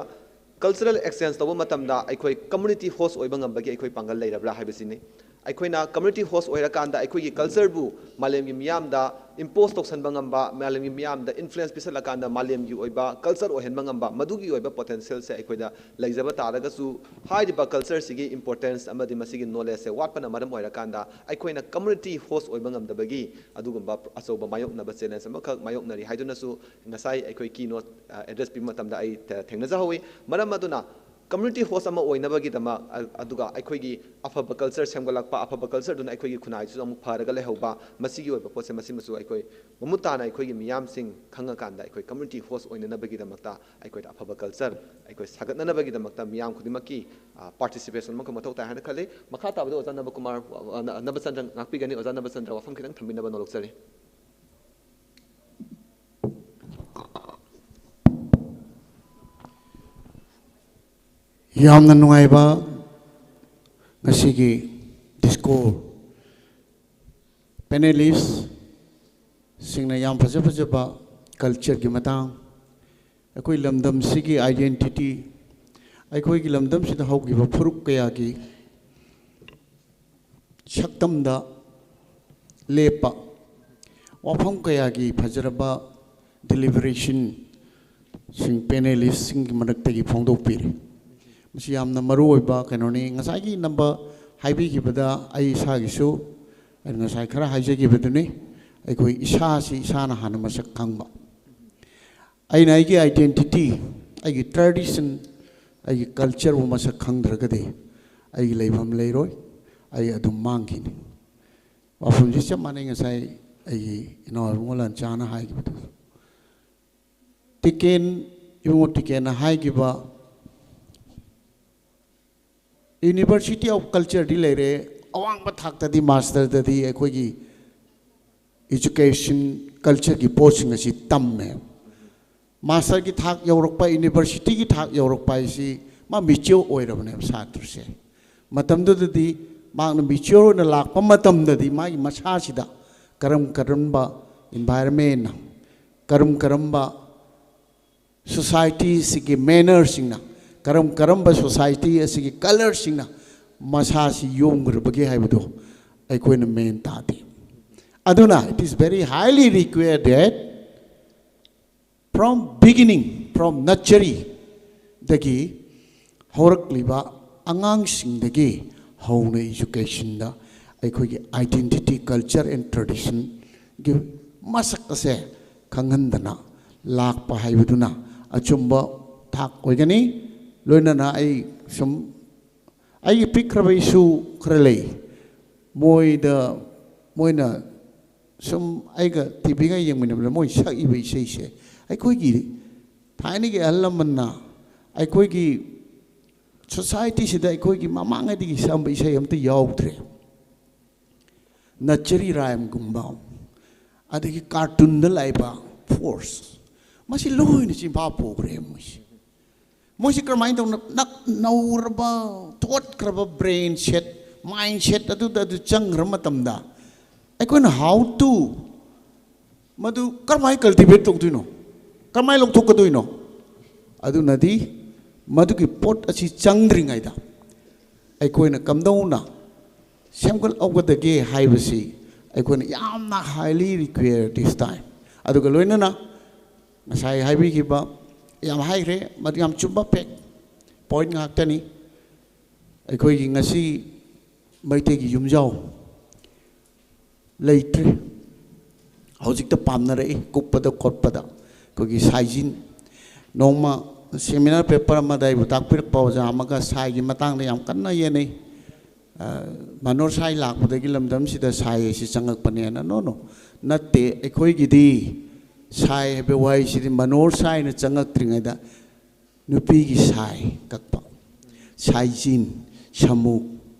ꯀꯜꯆꯔꯦꯜ ꯑꯦꯛꯁꯆꯦꯟꯖ ꯇꯧꯕ ꯃꯇꯝꯗ ꯑꯩꯈꯣꯏ ꯀꯝꯃꯨꯅꯤꯇꯤ ꯍꯣꯁ ꯑꯣꯏꯕ ꯉꯝꯕꯒꯤ ꯑꯩꯈꯣꯏ ꯄꯥꯡꯒꯜ ꯂꯩꯔꯕ꯭ꯔꯥ ꯍꯥꯏꯕꯁꯤꯅꯤ꯫ ꯑꯩꯈꯣꯏꯅ ꯀꯝꯃ꯭ꯌꯨꯅꯤꯇꯤ ꯍꯣꯁ ꯑꯣꯏꯔꯀꯥꯟꯗ ꯑꯩꯈꯣꯏꯒꯤ ꯀꯜꯆꯔꯕꯨ ꯃꯥꯂꯦꯝꯒꯤ ꯃꯤꯌꯥꯝꯗ ꯏꯝꯄꯣꯁ ꯇꯧꯁꯟꯕ ꯉꯝꯕ, ꯃꯥꯂꯦꯝꯒꯤ ꯃꯤꯌꯥꯝꯗ ꯏꯟꯐ꯭ꯂꯨꯌꯦꯟꯁ ꯄꯤꯁꯜꯂꯀꯥꯟꯗ ꯃꯥꯂꯦꯝꯒꯤ ꯑꯣꯏꯕ ꯀꯜꯆꯔ ꯑꯣꯏꯍꯟꯕ ꯉꯝꯕ, ꯃꯗꯨꯒꯤ ꯑꯣꯏꯕ ꯄꯣꯇꯦꯟꯁꯤꯌꯦꯜꯁꯦ ꯑꯩꯈꯣꯏꯗ ꯂꯩꯖꯕ ꯇꯥꯔꯒꯁꯨ, ꯍꯥꯏꯔꯤꯕ ꯀꯜꯆꯔꯁꯤꯒꯤ ꯏꯝꯄꯣꯔꯇꯦꯟꯁ ꯑꯃꯗꯤ ꯃꯁꯤꯒꯤ ꯅꯣꯂꯦꯖꯁꯦ ꯋꯥꯠꯄꯅ ꯃꯔꯝ ꯑꯣꯏꯔꯀꯥꯟꯗ ꯑꯩꯈꯣꯏꯅ ꯀꯝꯃ꯭ꯌꯨꯅꯤꯇꯤ ꯍꯣꯁ ꯑꯣꯏꯕ ꯉꯝꯗꯕꯒꯤ ꯑꯗꯨꯒꯨꯝꯕ ꯑꯆꯧꯕ ꯃꯥꯌꯣꯛꯅꯕ ꯆꯦꯂꯦꯟꯖ ꯑꯃꯈꯛ ꯃꯥꯌꯣꯛꯅꯔꯤ ꯍꯥꯏꯗꯨꯅꯁꯨ ꯉꯁꯥꯏ ꯑꯩꯈꯣꯏ ꯀꯤ ꯅꯣꯠ, ꯑ, ꯑꯦꯗ꯭ꯔꯦꯁ ꯄꯤꯕ ꯃꯇꯝꯗ ꯑꯩ ꯊꯦ-, ꯊꯦꯡꯅꯖꯍꯧꯋꯤ꯫ ꯃꯔꯝ ꯑꯗꯨꯅ ꯀꯝꯃ꯭ꯌꯨꯅꯤꯇꯤ ꯍꯣꯁ ꯑꯃ ꯑꯣꯏꯅꯕꯒꯤꯗꯃꯛ, ꯑ-, ꯑꯗꯨꯒ ꯑꯩꯈꯣꯏꯒꯤ ꯑꯐꯕ ꯀꯜꯆꯔ ꯁꯦꯝꯒꯠꯂꯛꯄ, ꯑꯐꯕ ꯀꯜꯆꯔꯗꯨꯅ ꯑꯩꯈꯣꯏꯒꯤ ꯈꯨꯟꯅꯥꯏꯁꯤꯁꯨ ꯑꯃꯨꯛ ꯐꯔꯒ ꯂꯩꯍꯧꯕ, ꯃꯁꯤꯒꯤ ꯑꯣꯏꯕ ꯄꯣꯠꯁꯦ ꯃꯁꯤꯃꯁꯨ ꯑꯩꯈꯣꯏ ꯃꯃꯨꯠ ꯇꯥꯅ ꯑꯩꯈꯣꯏꯒꯤ ꯃꯤꯌꯥꯝꯁꯤꯡ ꯈꯪꯉꯀꯥꯟꯗ ꯑꯩꯈꯣꯏ ꯀꯝꯃ꯭ꯌꯨꯅꯤꯇꯤ ꯍꯣꯁ ꯑꯣꯏꯅꯅꯕꯒꯤꯗꯃꯛꯇ, ꯑꯩꯈꯣꯏꯗ ꯑꯐꯕ ꯀꯜꯆꯔ ꯑꯩꯈꯣꯏ ꯁꯥꯒꯠꯅꯅꯕꯒꯤꯗꯃꯛꯇ ꯃꯤꯌꯥꯝ ꯈꯨꯗꯤꯡꯃꯛꯀꯤ, ꯑ, ꯄꯥꯔꯇꯤꯁꯤꯄꯦꯁꯟ ꯑꯃꯈꯛ ꯃꯊꯧ ꯇꯥꯏ ꯍꯥꯏꯅ ꯈꯜꯂꯤ꯫ ꯃꯈꯥ ꯇꯥꯕꯗ ꯑꯣꯖꯥ ꯅꯕꯀꯨꯃꯥꯔ, ꯑ, ꯅ-, ꯅꯕꯆꯟꯗ꯭ꯔ ꯉꯥꯛꯄꯤꯒꯅꯤ꯫ ꯑꯣꯖꯥ ꯅꯕꯆꯟꯗ꯭ꯔ, ꯋꯥꯐꯝ ꯈꯤꯇꯪ ꯊꯝꯕꯤꯅꯕ ꯅꯣꯂꯣꯛꯆꯔꯤ꯫ ꯌꯥꯝꯅ ꯅꯨꯡꯉꯥꯏꯕ ꯉꯁꯤꯒꯤ ꯗꯤꯁꯀꯣꯔ꯫ ꯄꯦꯅꯦꯂꯤꯁꯁꯤꯡꯅ ꯌꯥꯝ ꯐꯖ ꯐꯖꯕ ꯀꯜꯆꯔꯒꯤ ꯃꯇꯥꯡ, ꯑꯩꯈꯣꯏ ꯂꯝꯗꯝꯁꯤꯒꯤ ꯑꯥꯏꯗꯦꯟꯇꯤꯇꯤ, ꯑꯩꯈꯣꯏꯒꯤ ꯂꯝꯗꯝꯁꯤꯗ ꯍꯧꯈꯤꯕ ꯐꯨꯔꯨꯞ ꯀꯌꯥꯒꯤ ꯁꯛꯇꯝꯗ ꯂꯦꯞꯄ ꯋꯥꯐꯝ ꯀꯌꯥꯒꯤ ꯐꯖꯔꯕ ꯗꯤꯂꯤꯕꯔꯦꯁꯟꯁꯤꯡ ꯄꯦꯅꯦꯂꯤꯁꯁꯤꯡꯒꯤ ꯃꯔꯛꯇꯒꯤ ꯐꯣꯡꯗꯣꯛꯄꯤꯔꯤ꯫ ꯃꯁꯤ ꯌꯥꯝꯅ ꯃꯔꯨꯑꯣꯏꯕ ꯀꯩꯅꯣꯅꯤ꯫ ꯉꯁꯥꯏꯒꯤ ꯅꯝꯕ ꯍꯥꯏꯕꯤꯈꯤꯕꯗ ꯑꯩ ꯏꯁꯥꯒꯤꯁꯨ ꯑꯩꯅ ꯉꯁꯥꯏ ꯈꯔ ꯍꯥꯏꯖꯈꯤꯕꯗꯨꯅꯤ꯫ ꯑꯩꯈꯣꯏ ꯏꯁꯥꯁꯤ ꯏꯁꯥꯅ ꯍꯥꯟꯅ ꯃꯁꯛ ꯈꯪꯕ꯫ ꯑꯩꯅ ꯑꯩꯒꯤ ꯑꯥꯏꯗꯦꯟꯇꯤꯇꯤ, ꯑꯩꯒꯤ ꯇ꯭ꯔꯦꯗꯤꯁꯟ, ꯑꯩꯒꯤ ꯀꯜꯆꯔꯕꯨ ꯃꯁꯛ ꯈꯪꯗ꯭ꯔꯒꯗꯤ ꯑꯩꯒꯤ ꯂꯩꯐꯝ ꯂꯩꯔꯣꯏ, ꯑꯩ ꯑꯗꯨꯝ ꯃꯥꯡꯈꯤꯅꯤ꯫ ꯋꯥꯐꯝꯁꯤ ꯆꯞ ꯃꯥꯟꯅꯩ ꯉꯁꯥꯏ ꯑꯩꯒꯤ ꯏꯅꯥꯎ ꯏꯕꯨꯡꯉꯣ ꯂꯟꯆꯥꯅ ꯍꯥꯏꯈꯤꯕꯗꯨ꯫ ꯇꯤꯀꯦꯟ, ꯏꯕꯨꯡꯉꯣ ꯇꯤꯀꯦꯟꯅ ꯍꯥꯏꯈꯤꯕ, University of Cultureꯗꯤ ꯂꯩꯔꯦ, ꯑꯋꯥꯡꯕ ꯊꯥꯛꯇꯗꯤ ꯃꯥꯁꯇꯔꯗꯗꯤ ꯑꯩꯈꯣꯏꯒꯤ ꯏꯖꯨꯀꯦꯁꯟ ꯀꯜꯆꯔꯒꯤ ꯄꯣꯠꯁꯤꯡ ꯑꯁꯤ ꯇꯝꯃꯦ꯫ ꯃꯥꯁꯇꯔꯒꯤ ꯊꯥꯛ ꯌꯧꯔꯛꯄ, ꯌꯨꯅꯤꯚꯔꯁꯤꯇꯤꯒꯤ ꯊꯥꯛ ꯌꯧꯔꯛꯄ ꯍꯥꯏꯁꯤ ꯃꯥ ꯃꯦꯆꯤꯌꯣꯔ ꯑꯣꯏꯔꯕꯅꯦꯕ ꯁꯥꯇ꯭ꯔꯁꯦ꯫ ꯃꯇꯝꯗꯨꯗꯗꯤ ꯃꯍꯥꯛꯅ ꯃꯦꯆꯤꯌꯣꯔ ꯑꯣꯏꯅ ꯂꯥꯛꯄ ꯃꯇꯝꯗꯗꯤ ꯃꯥꯒꯤ ꯃꯁꯥꯁꯤꯗ ꯀꯔꯝ ꯀꯔꯝꯕ ꯏꯟꯚꯥꯏꯔꯟꯃꯦꯟꯅ, ꯀꯔꯝ ꯀꯔꯝꯕ ꯁꯣꯁꯥꯏꯇꯤꯁꯤꯒꯤ ꯃꯦꯅꯔꯁꯤꯡꯅ, ꯀꯔꯝ ꯀꯔꯝꯕ ꯁꯣꯁꯥꯏꯇꯤ ꯑꯁꯤꯒꯤ ꯀꯂꯔꯁꯤꯡꯅ ꯃꯁꯥꯁꯤ ꯌꯣꯝꯈ꯭ꯔꯕꯒꯦ ꯍꯥꯏꯕꯗꯨ ꯑꯩꯈꯣꯏꯅ ꯃꯦꯟ ꯇꯥꯗꯦ꯫ ꯑꯗꯨꯅ it is very highly required that from beginning, from nursery ꯗꯒꯤ ꯍꯧꯔꯛꯂꯤꯕ ꯑꯉꯥꯡꯁꯤꯡꯗꯒꯤ ꯍꯧꯅ ꯏꯖꯨꯀꯦꯁꯟꯗ ꯑꯩꯈꯣꯏꯒꯤ identity, culture and traditionꯒꯤ ꯃꯁꯛ ꯑꯁꯦ ꯈꯪꯍꯟꯗꯅ ꯂꯥꯛꯄ ꯍꯥꯏꯕꯗꯨꯅ ꯑꯆꯨꯝꯕ ꯊꯥꯛ ꯑꯣꯏꯒꯅꯤ꯫ ꯂꯣꯏꯅꯅ ꯑꯩ ꯁꯨꯝ ꯑꯩꯒꯤ ꯄꯤꯛꯈ꯭ꯔꯕ ꯏꯁꯨ ꯈꯔ ꯂꯩ꯫ ꯃꯣꯏꯗ, ꯃꯣꯏꯅ ꯁꯨꯝ ꯑꯩꯒ ꯇꯤꯚꯤꯒ ꯌꯦꯡꯃꯤꯟꯅꯕꯗ ꯃꯣꯏ ꯁꯛꯏꯕ ꯏꯁꯩꯁꯦ ꯑꯩꯈꯣꯏꯒꯤ ꯊꯥꯏꯅꯒꯤ ꯑꯍꯜ ꯂꯃꯟꯅ ꯑꯩꯈꯣꯏꯒꯤ ꯁꯣꯁꯥꯏꯇꯤꯁꯤꯗ ꯑꯩꯈꯣꯏꯒꯤ ꯃꯃꯥꯡꯉꯩꯗꯒꯤ ꯁꯛꯑꯝꯕ ꯏꯁꯩ ꯑꯝꯇ ꯌꯥꯎꯗ꯭ꯔꯦ꯫ ꯅꯆꯔꯤ ꯔꯥꯏꯝꯒꯨꯝꯕ, ꯑꯗꯒꯤ ꯀꯥꯔꯇꯨꯟꯗ ꯂꯥꯛꯏꯕ ꯐꯣꯔꯁ, ꯃꯁꯤ ꯂꯣꯏꯅ ꯆꯤꯟꯐꯥ ꯄꯨꯈ꯭ꯔꯦ ꯃꯣꯏꯁꯦ꯫ ꯃꯣꯏꯁꯤ ꯀꯔꯝꯍꯥꯏꯅ ꯇꯧꯅ ꯅꯛ ꯅꯧꯔꯕ, ꯊꯣꯠꯈ꯭ꯔꯕ ꯕ꯭ꯔꯦꯟ ꯁꯦꯠ, ꯃꯥꯏꯟ ꯁꯦꯠ ꯑꯗꯨꯗ ꯑꯗꯨ ꯆꯪꯈ꯭ꯔ ꯃꯇꯝꯗ ꯑꯩꯈꯣꯏꯅ how to ꯃꯗꯨ ꯀꯔꯝꯍꯥꯏꯅ ꯀꯜꯇꯤꯚꯦꯠ ꯇꯧꯗꯣꯏꯅꯣ? ꯀꯔꯝꯍꯥꯏꯅ ꯂꯧꯊꯣꯛꯀꯗꯣꯏꯅꯣ? ꯑꯗꯨꯅꯗꯤ ꯃꯗꯨꯒꯤ ꯄꯣꯠ ꯑꯁꯤ ꯆꯪꯗ꯭ꯔꯤꯉꯩꯗ ꯑꯩꯈꯣꯏꯅ ꯀꯝꯗꯧꯅ ꯁꯦꯝꯒꯠꯍꯧꯒꯗꯒꯦ ꯍꯥꯏꯕꯁꯤ ꯑꯩꯈꯣꯏꯅ ꯌꯥꯝꯅ highly require this time. ꯑꯗꯨꯒ ꯂꯣꯏꯅꯅ ꯉꯁꯥꯏ ꯍꯥꯏꯕꯤꯈꯤꯕ ꯌꯥꯝ ꯍꯥꯏꯈ꯭ꯔꯦ, ꯃꯗꯨ ꯌꯥꯝ ꯆꯨꯝꯕ fact point ꯉꯥꯛꯇꯅꯤ꯫ ꯑꯩꯈꯣꯏꯒꯤ ꯉꯁꯤ ꯃꯩꯇꯩꯒꯤ ꯌꯨꯝꯖꯥꯎ ꯂꯩꯇ꯭ꯔꯦ꯫ ꯍꯧꯖꯤꯛꯇ ꯄꯥꯝꯅꯔꯛꯏ ꯀꯨꯞꯄꯗ ꯈꯣꯠꯄꯗ ꯑꯩꯈꯣꯏꯒꯤ ꯁꯥꯏꯖꯤꯟ꯫ ꯅꯣꯡꯃ seminar paper ꯑꯃꯗ ꯑꯩꯕꯨ ꯇꯥꯛꯄꯤꯔꯛꯄ ꯑꯣꯖꯥ ꯑꯃꯒ ꯁꯥꯏꯒꯤ ꯃꯇꯥꯡꯗ ꯌꯥꯝ ꯀꯟꯅ ꯌꯦꯠꯅꯩ꯫ ꯑ, ꯃꯅꯣꯔ ꯁꯥꯏ ꯂꯥꯛꯄꯗꯒꯤ ꯂꯝꯗꯝꯁꯤꯗ ꯁꯥꯏ ꯑꯁꯤ ꯆꯪꯉꯛꯄꯅꯦꯅ꯫ No, no, ꯅꯠꯇꯦ꯫ ꯑꯩꯈꯣꯏꯒꯤꯗꯤ ꯁꯥꯏ ꯍꯥꯏꯕ ꯋꯥꯍꯩꯁꯤꯗꯤ ꯃꯅꯣꯔ ꯁꯥꯏꯅ ꯆꯪꯉꯛꯇ꯭ꯔꯤꯉꯩꯗ ꯅꯨꯄꯤꯒꯤ ꯁꯥꯏ ꯀꯛꯄ, ꯁꯥꯏꯖꯤꯟ, ꯁꯃꯨꯛ,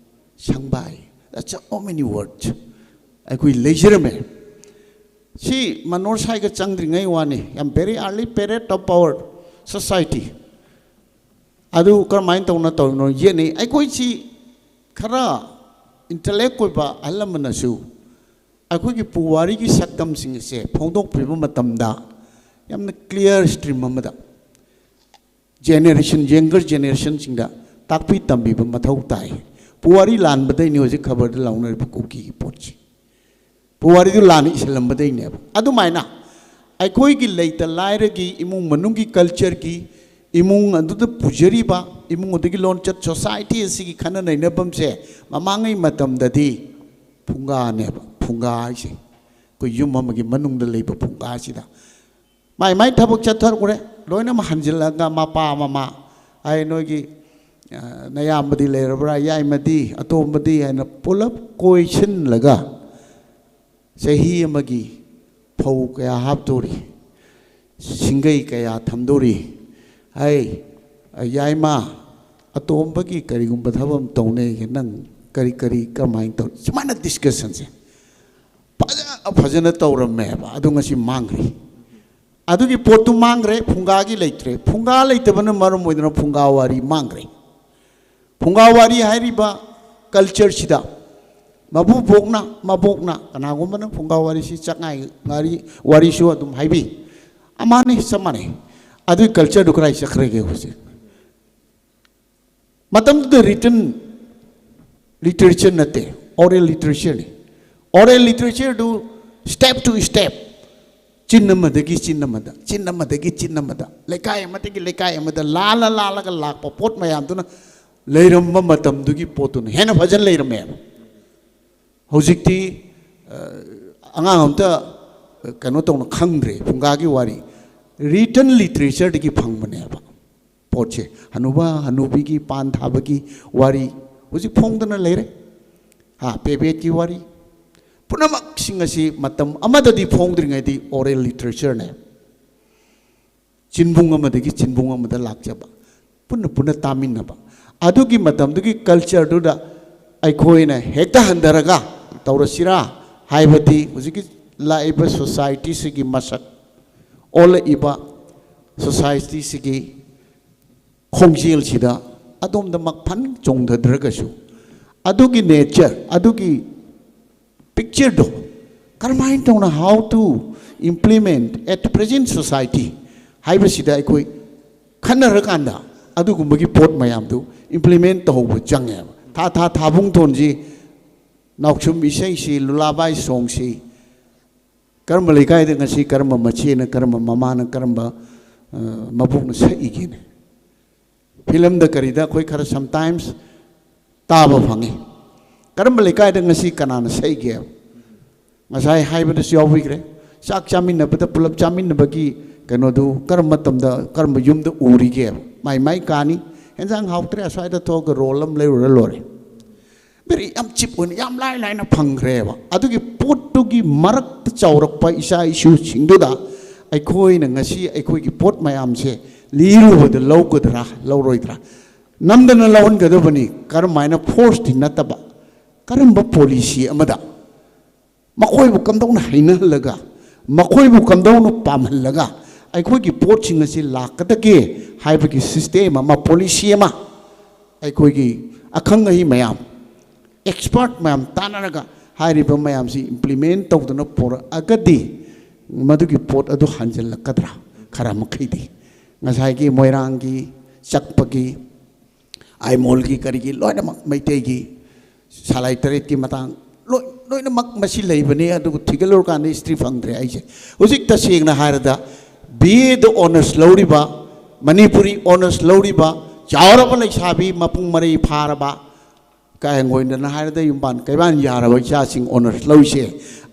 ꯁꯪꯕꯥꯏ, that's how many words ꯑꯩꯈꯣꯏ ꯂꯩꯖꯔꯝꯃꯦ꯫ ꯁꯤ ꯃꯅꯣꯔ ꯁꯥꯏꯒ ꯆꯪꯗ꯭ꯔꯤꯉꯩ ꯋꯥꯅꯤ, ꯌꯥꯝ very early period of our society꯫ ꯑꯗꯨ ꯀꯔꯝꯍꯥꯏꯅ ꯇꯧꯅ ꯇꯧꯔꯤꯅꯣ ꯌꯦꯠꯅꯩ꯫ ꯑꯩꯈꯣꯏꯁꯤ ꯈꯔ intellect ꯑꯣꯏꯕ ꯑꯍꯜ ꯂꯃꯟꯅꯁꯨ ꯑꯩꯈꯣꯏꯒꯤ ꯄꯨꯋꯥꯔꯤꯒꯤ ꯁꯛꯇꯝꯁꯤꯡ ꯑꯁꯦ ꯐꯣꯡꯗꯣꯛꯄꯤꯕ ꯃꯇꯝꯗ ꯌꯥꯝꯅ clear stream ꯑꯃꯗ generation, younger generationꯁꯤꯡꯗ ꯇꯥꯛꯄꯤ ꯇꯝꯕꯤꯕ ꯃꯊꯧ ꯇꯥꯏ꯫ ꯄꯨꯋꯥꯔꯤ ꯂꯥꯟꯕꯗꯩꯅꯤ ꯍꯧꯖꯤꯛ ꯈꯕꯔꯗ ꯂꯥꯎꯅꯔꯤꯕ ꯀꯨꯀꯤꯒꯤ ꯄꯣꯠꯁꯤ꯫ ꯄꯨꯋꯥꯔꯤꯗꯨ ꯂꯥꯟꯅ ꯏꯁꯤꯜꯂꯝꯕꯗꯩꯅꯦꯕ꯫ ꯑꯗꯨꯃꯥꯏꯅ ꯑꯩꯈꯣꯏꯒꯤ ꯂꯩꯇ ꯂꯥꯏꯔꯒꯤ ꯏꯃꯨꯡ ꯃꯅꯨꯡꯒꯤ cultureꯒꯤ ꯏꯃꯨꯡ ꯑꯗꯨꯗ ꯄꯨꯖꯔꯤꯕ ꯏꯃꯨꯡ ꯑꯗꯨꯒꯤ ꯂꯣꯟꯆꯠ society ꯑꯁꯤꯒꯤ ꯈꯟꯅ ꯅꯩꯅꯐꯝꯁꯦ ꯃꯃꯥꯡꯉꯩ ꯃꯇꯝꯗꯗꯤ ꯐꯨꯡꯒꯥꯅꯦꯕ, ꯐꯨꯡꯒꯥ ꯍꯥꯏꯁꯦ꯫ ꯑꯩꯈꯣꯏ ꯌꯨꯝ ꯑꯃꯒꯤ ꯃꯅꯨꯡꯗ ꯂꯩꯕ ꯐꯨꯡꯒꯥꯁꯤꯗ ꯃꯥꯏ ꯃꯥꯏ ꯊꯕꯛ ꯆꯠꯊꯔꯛꯎꯔꯦ꯫ ꯂꯣꯏꯅꯃꯛ ꯍꯟꯖꯤꯜꯂꯒ ꯃꯄꯥ ꯃꯃꯥ, ꯑꯩ ꯅꯣꯏꯒꯤ, ꯑ, ꯅꯌꯥꯝꯕꯗꯤ ꯂꯩꯔꯕ꯭ꯔꯥ, ꯌꯥꯏꯃꯗꯤ, ꯑꯇꯣꯝꯕꯗꯤ ꯍꯥꯏꯅ ꯄꯨꯂꯞ ꯀꯣꯏꯁꯤꯜꯂꯒ ꯆꯍꯤ ꯑꯃꯒꯤ ꯐꯧ ꯀꯌꯥ ꯍꯥꯞꯇꯣꯔꯤ, ꯁꯤꯡꯒꯩ ꯀꯌꯥ ꯊꯝꯗꯣꯔꯤ, ꯑꯩ, ꯌꯥꯏꯃ, ꯑꯇꯣꯝꯕꯒꯤ ꯀꯔꯤꯒꯨꯝꯕ ꯊꯕꯛ ꯑꯃ ꯇꯧꯅꯩ, ꯅꯪ ꯀꯔꯤ ꯀꯔꯤ ꯀꯃꯥꯏꯅ ꯇꯧꯔꯤ? ꯁꯨꯃꯥꯏꯅ discussionꯁꯦ ꯐꯖ ꯐꯖꯅ ꯇꯧꯔꯝꯃꯦꯕ꯫ ꯑꯗꯨ ꯉꯁꯤ ꯃꯥꯡꯈ꯭ꯔꯦ꯫ ꯑꯗꯨꯒꯤ ꯄꯣꯠꯇꯨ ꯃꯥꯡꯈ꯭ꯔꯦ, ꯐꯨꯡꯒꯥꯒꯤ ꯂꯩꯇ꯭ꯔꯦ꯫ ꯐꯨꯡꯒꯥ ꯂꯩꯇꯕꯅ ꯃꯔꯝ ꯑꯣꯏꯗꯅ ꯐꯨꯡꯒꯥ ꯋꯥꯔꯤ ꯃꯥꯡꯈ꯭ꯔꯦ꯫ ꯐꯨꯡꯒꯥ ꯋꯥꯔꯤ ꯍꯥꯏꯔꯤꯕ cultureꯁꯤꯗ ꯃꯄꯨꯕꯣꯛꯅ, ꯃꯕꯣꯛꯅ, ꯀꯅꯥꯒꯨꯝꯕꯅ ꯐꯨꯡꯒꯥ ꯋꯥꯔꯤꯁꯤ ꯆꯥꯛꯉꯥꯏ ꯉꯥꯔꯤ ꯋꯥꯔꯤꯁꯨ ꯑꯗꯨꯝ ꯍꯥꯏꯕꯤ, ꯑꯃꯅꯤ, ꯆꯞ ꯃꯥꯟꯅꯩ꯫ ꯑꯗꯨꯒꯤ cultureꯗꯨ ꯀꯗꯥꯏ ꯆꯠꯈ꯭ꯔꯒꯦ ꯍꯧꯖꯤꯛ? ꯃꯇꯝꯗꯨꯗ written literature ꯅꯠꯇꯦ, oral literatureꯅꯤ꯫ Oral literature do step to step, ꯆꯤꯟ ꯑꯃꯗꯒꯤ ꯆꯤꯟ ꯑꯃꯗ, ꯆꯤꯟ ꯑꯃꯗꯒꯤ ꯆꯤꯟ ꯑꯃꯗ, ꯂꯩꯀꯥꯏ ꯑꯃꯗꯒꯤ ꯂꯩꯀꯥꯏ ꯑꯃꯗ ꯂꯥꯜꯂ ꯂꯥꯜꯂꯒ ꯂꯥꯛꯄ ꯄꯣꯠ ꯃꯌꯥꯝꯗꯨꯅ ꯂꯩꯔꯝꯕ ꯃꯇꯝꯗꯨꯒꯤ ꯄꯣꯠꯇꯨꯅ ꯍꯦꯟꯅ ꯐꯖꯅ ꯂꯩꯔꯝꯃꯦꯕ꯫ ꯍꯧꯖꯤꯛꯇꯤ ꯑꯉꯥꯡ ꯑꯝꯇ ꯀꯩꯅꯣ ꯇꯧꯅ ꯈꯪꯗ꯭ꯔꯦ꯫ ꯐꯨꯡꯒꯥꯒꯤ ꯋꯥꯔꯤ, written literature ꯗꯒꯤ ꯐꯪꯕꯅꯦꯕ ꯄꯣꯠꯁꯦ꯫ ꯍꯅꯨꯕ ꯍꯅꯨꯕꯤꯒꯤ ꯄꯥꯟ ꯊꯥꯕꯒꯤ ꯋꯥꯔꯤ ꯍꯧꯖꯤꯛ ꯐꯣꯡꯗꯅ ꯂꯩꯔꯦ꯫ ꯍꯥ, ꯄꯦꯕꯦꯠꯀꯤ ꯋꯥꯔꯤ, ꯄꯨꯝꯅꯃꯛꯁꯤꯡ ꯑꯁꯤ ꯃꯇꯝ ꯑꯃꯗꯗꯤ ꯐꯣꯡꯗ꯭ꯔꯤꯉꯩꯗꯤ oral literature ꯅꯦ꯫ ꯆꯤꯟꯕꯨꯡ ꯑꯃꯗꯒꯤ ꯆꯤꯟꯕꯨꯡ ꯑꯃꯗ ꯂꯥꯛꯆꯕ, ꯄꯨꯟꯅ ꯄꯨꯟꯅ ꯇꯥꯃꯤꯟꯅꯕ꯫ ꯑꯗꯨꯒꯤ ꯃꯇꯝꯗꯨꯒꯤ culture ꯗꯨꯗ ꯑꯩꯈꯣꯏꯅ ꯍꯦꯛꯇ ꯍꯟꯊꯔꯒ ꯇꯧꯔꯁꯤꯔꯥ ꯍꯥꯏꯕꯗꯤ ꯍꯧꯖꯤꯛꯀꯤ ꯂꯥꯛꯏꯕ society ꯁꯤꯒꯤ ꯃꯁꯛ, ꯑꯣꯜꯂꯛꯏꯕ society ꯁꯤꯒꯤ ꯈꯣꯡꯖꯦꯜꯁꯤꯗ ꯑꯗꯣꯝꯗꯃꯛ ꯐꯟ ꯆꯣꯡꯊꯗ꯭ꯔꯒꯁꯨ, ꯑꯗꯨꯒꯤ nature, ꯑꯗꯨꯒꯤ picture ꯗꯣ ꯀꯔꯝꯍꯥꯏꯅ ꯇꯧꯅ, how to implement at present society ꯍꯥꯏꯕꯁꯤꯗ ꯑꯩꯈꯣꯏ ꯈꯟꯅꯔꯀꯥꯟꯗ ꯑꯗꯨꯒꯨꯝꯕꯒꯤ ꯄꯣꯠ ꯃꯌꯥꯝꯗꯨ implement ꯇꯧꯍꯧꯕ ꯆꯪꯉꯦꯕ꯫ ꯊꯥ ꯊꯥ ꯊꯥꯕꯨꯡ ꯊꯣꯟꯁꯤ, ꯅꯥꯎꯁꯨꯝ ꯏꯁꯩꯁꯤ, ꯂꯨꯂꯥꯕꯥꯏ song ꯁꯤ, ꯀꯔꯝꯕ ꯂꯩꯀꯥꯏꯗ ꯉꯁꯤ ꯀꯔꯝꯕ ꯃꯆꯦꯅ, ꯀꯔꯝꯕ ꯃꯃꯥꯅ, ꯀꯔꯝꯕ, ꯑ, ꯃꯕꯣꯛꯅ ꯁꯛꯏꯒꯦꯅꯦ? Film ꯗ ꯀꯔꯤꯗ ꯑꯩꯈꯣꯏ ꯈꯔ sometimes ꯇꯥꯕ ꯐꯪꯉꯤ꯫ ꯀꯔꯝꯕ ꯂꯩꯀꯥꯏꯗ ꯉꯁꯤ ꯀꯅꯥꯅ ꯁꯛꯏꯒꯦ? ꯉꯁꯥꯏ ꯍꯥꯏꯕꯗꯁꯨ ꯌꯥꯎꯕꯤꯈ꯭ꯔꯦ꯫ ꯆꯥꯛ ꯆꯥꯃꯤꯟꯅꯕꯗ, ꯄꯨꯂꯞ ꯆꯥꯃꯤꯟꯅꯕꯒꯤ ꯀꯩꯅꯣꯗꯨ ꯀꯔꯝꯕ ꯃꯇꯝꯗ, ꯀꯔꯝꯕ ꯌꯨꯝꯗ ꯎꯔꯤꯒꯦ? ꯃꯥꯏ ꯃꯥꯏ ꯀꯥꯅꯤ, "ꯍꯦꯟꯖꯥꯡ ꯍꯥꯎꯇ꯭ꯔꯦ, ꯑꯁ꯭ꯋꯥꯏꯗ ꯊꯣꯛꯑꯒ roll ꯑꯃ ꯂꯩꯔꯨꯔ ꯂꯣꯏꯔꯦ"꯫ Very ꯌꯥꯝ cheap ꯑꯣꯏꯅ, ꯌꯥꯝ ꯂꯥꯏ ꯂꯥꯏꯅ ꯐꯪꯈ꯭ꯔꯦꯕ꯫ ꯑꯗꯨꯒꯤ ꯄꯣꯠꯇꯨꯒꯤ ꯃꯔꯛꯇ ꯆꯥꯎꯔꯛꯄ ꯏꯆꯥ ꯏꯁꯨꯁꯤꯡꯗꯨꯗ ꯑꯩꯈꯣꯏꯅ ꯉꯁꯤ ꯑꯩꯈꯣꯏꯒꯤ ꯄꯣꯠ ꯃꯌꯥꯝꯁꯦ ꯂꯤꯔꯨꯕꯗ ꯂꯧꯒꯗ꯭ꯔꯥ, ꯂꯧꯔꯣꯏꯗ꯭ꯔꯥ? ꯅꯝꯗꯅ ꯂꯧꯍꯟꯒꯗꯕꯅꯤ꯫ ꯀꯔꯝꯍꯥꯏꯅ? Force ꯇꯤ ꯅꯠꯇꯕ, ꯀꯔꯝꯕ policy ꯑꯃꯗ ꯃꯈꯣꯏꯕꯨ ꯀꯝꯗꯧꯅ ꯍꯩꯅꯍꯜꯂꯒ, ꯃꯈꯣꯏꯕꯨ ꯀꯝꯗꯧꯅ ꯄꯥꯝꯍꯜꯂꯒ ꯑꯩꯈꯣꯏꯒꯤ ꯄꯣꯠꯁꯤꯡ ꯑꯁꯤ ꯂꯥꯛꯀꯗꯒꯦ ꯍꯥꯏꯕꯒꯤ system ꯑꯃ, policy ꯑꯃ ꯑꯩꯈꯣꯏꯒꯤ ꯑꯈꯪ ꯑꯍꯩ ꯃꯌꯥꯝ, expert ꯃꯌꯥꯝ ꯇꯥꯟꯅꯔꯒ ꯍꯥꯏꯔꯤꯕ ꯃꯌꯥꯝꯁꯤ implement ꯇꯧꯗꯅ ꯄꯨꯔꯛꯑꯒꯗꯤ ꯃꯗꯨꯒꯤ ꯄꯣꯠ ꯑꯗꯨ ꯍꯟꯖꯤꯜꯂꯛꯀꯗ꯭ꯔꯥ? ꯈꯔ ꯃꯈꯩꯗꯤ ꯉꯁꯥꯏꯒꯤ ꯃꯣꯏꯔꯥꯡꯒꯤ, ꯆꯛꯄꯒꯤ, ꯑꯥꯏꯃꯣꯜꯒꯤ, ꯀꯔꯤꯒꯤ, ꯂꯣꯏꯅꯃꯛ ꯃꯩꯇꯩꯒꯤ ꯁꯂꯥꯏ ꯇꯔꯦꯠꯀꯤ ꯃꯇꯥꯡ ꯂꯣꯏ ꯂꯣꯏꯅꯃꯛ ꯃꯁꯤ ꯂꯩꯕꯅꯤ꯫ ꯑꯗꯨꯕꯨ ꯊꯤꯒꯠꯂꯨꯔꯀꯥꯟꯗ ꯍꯤꯁꯇ꯭ꯔꯤ ꯐꯪꯗ꯭ꯔꯦ꯫ ꯑꯩꯁꯦ ꯍꯧꯖꯤꯛ ꯇꯁꯦꯡꯅ ꯍꯥꯏꯔꯗ ꯕꯤ ꯑꯦꯗ ꯑꯣꯅꯔꯁ ꯂꯧꯔꯤꯕ, ꯃꯅꯤꯄꯨꯔꯤ ꯑꯣꯅꯔꯁ ꯂꯧꯔꯤꯕ, ꯆꯥꯎꯔꯕ ꯂꯩꯁꯥꯕꯤ ꯃꯄꯨꯡ ꯃꯔꯩ ꯐꯥꯔꯕ, ꯀꯥ ꯍꯦꯟꯅ ꯍꯥꯏꯔꯗ ꯌꯨꯝꯕꯥꯟ ꯀꯩꯕꯥꯟ ꯌꯥꯔꯕ ꯏꯆꯥꯁꯤꯡ ꯑꯣꯅꯔꯁ ꯂꯧꯔꯤꯁꯦ,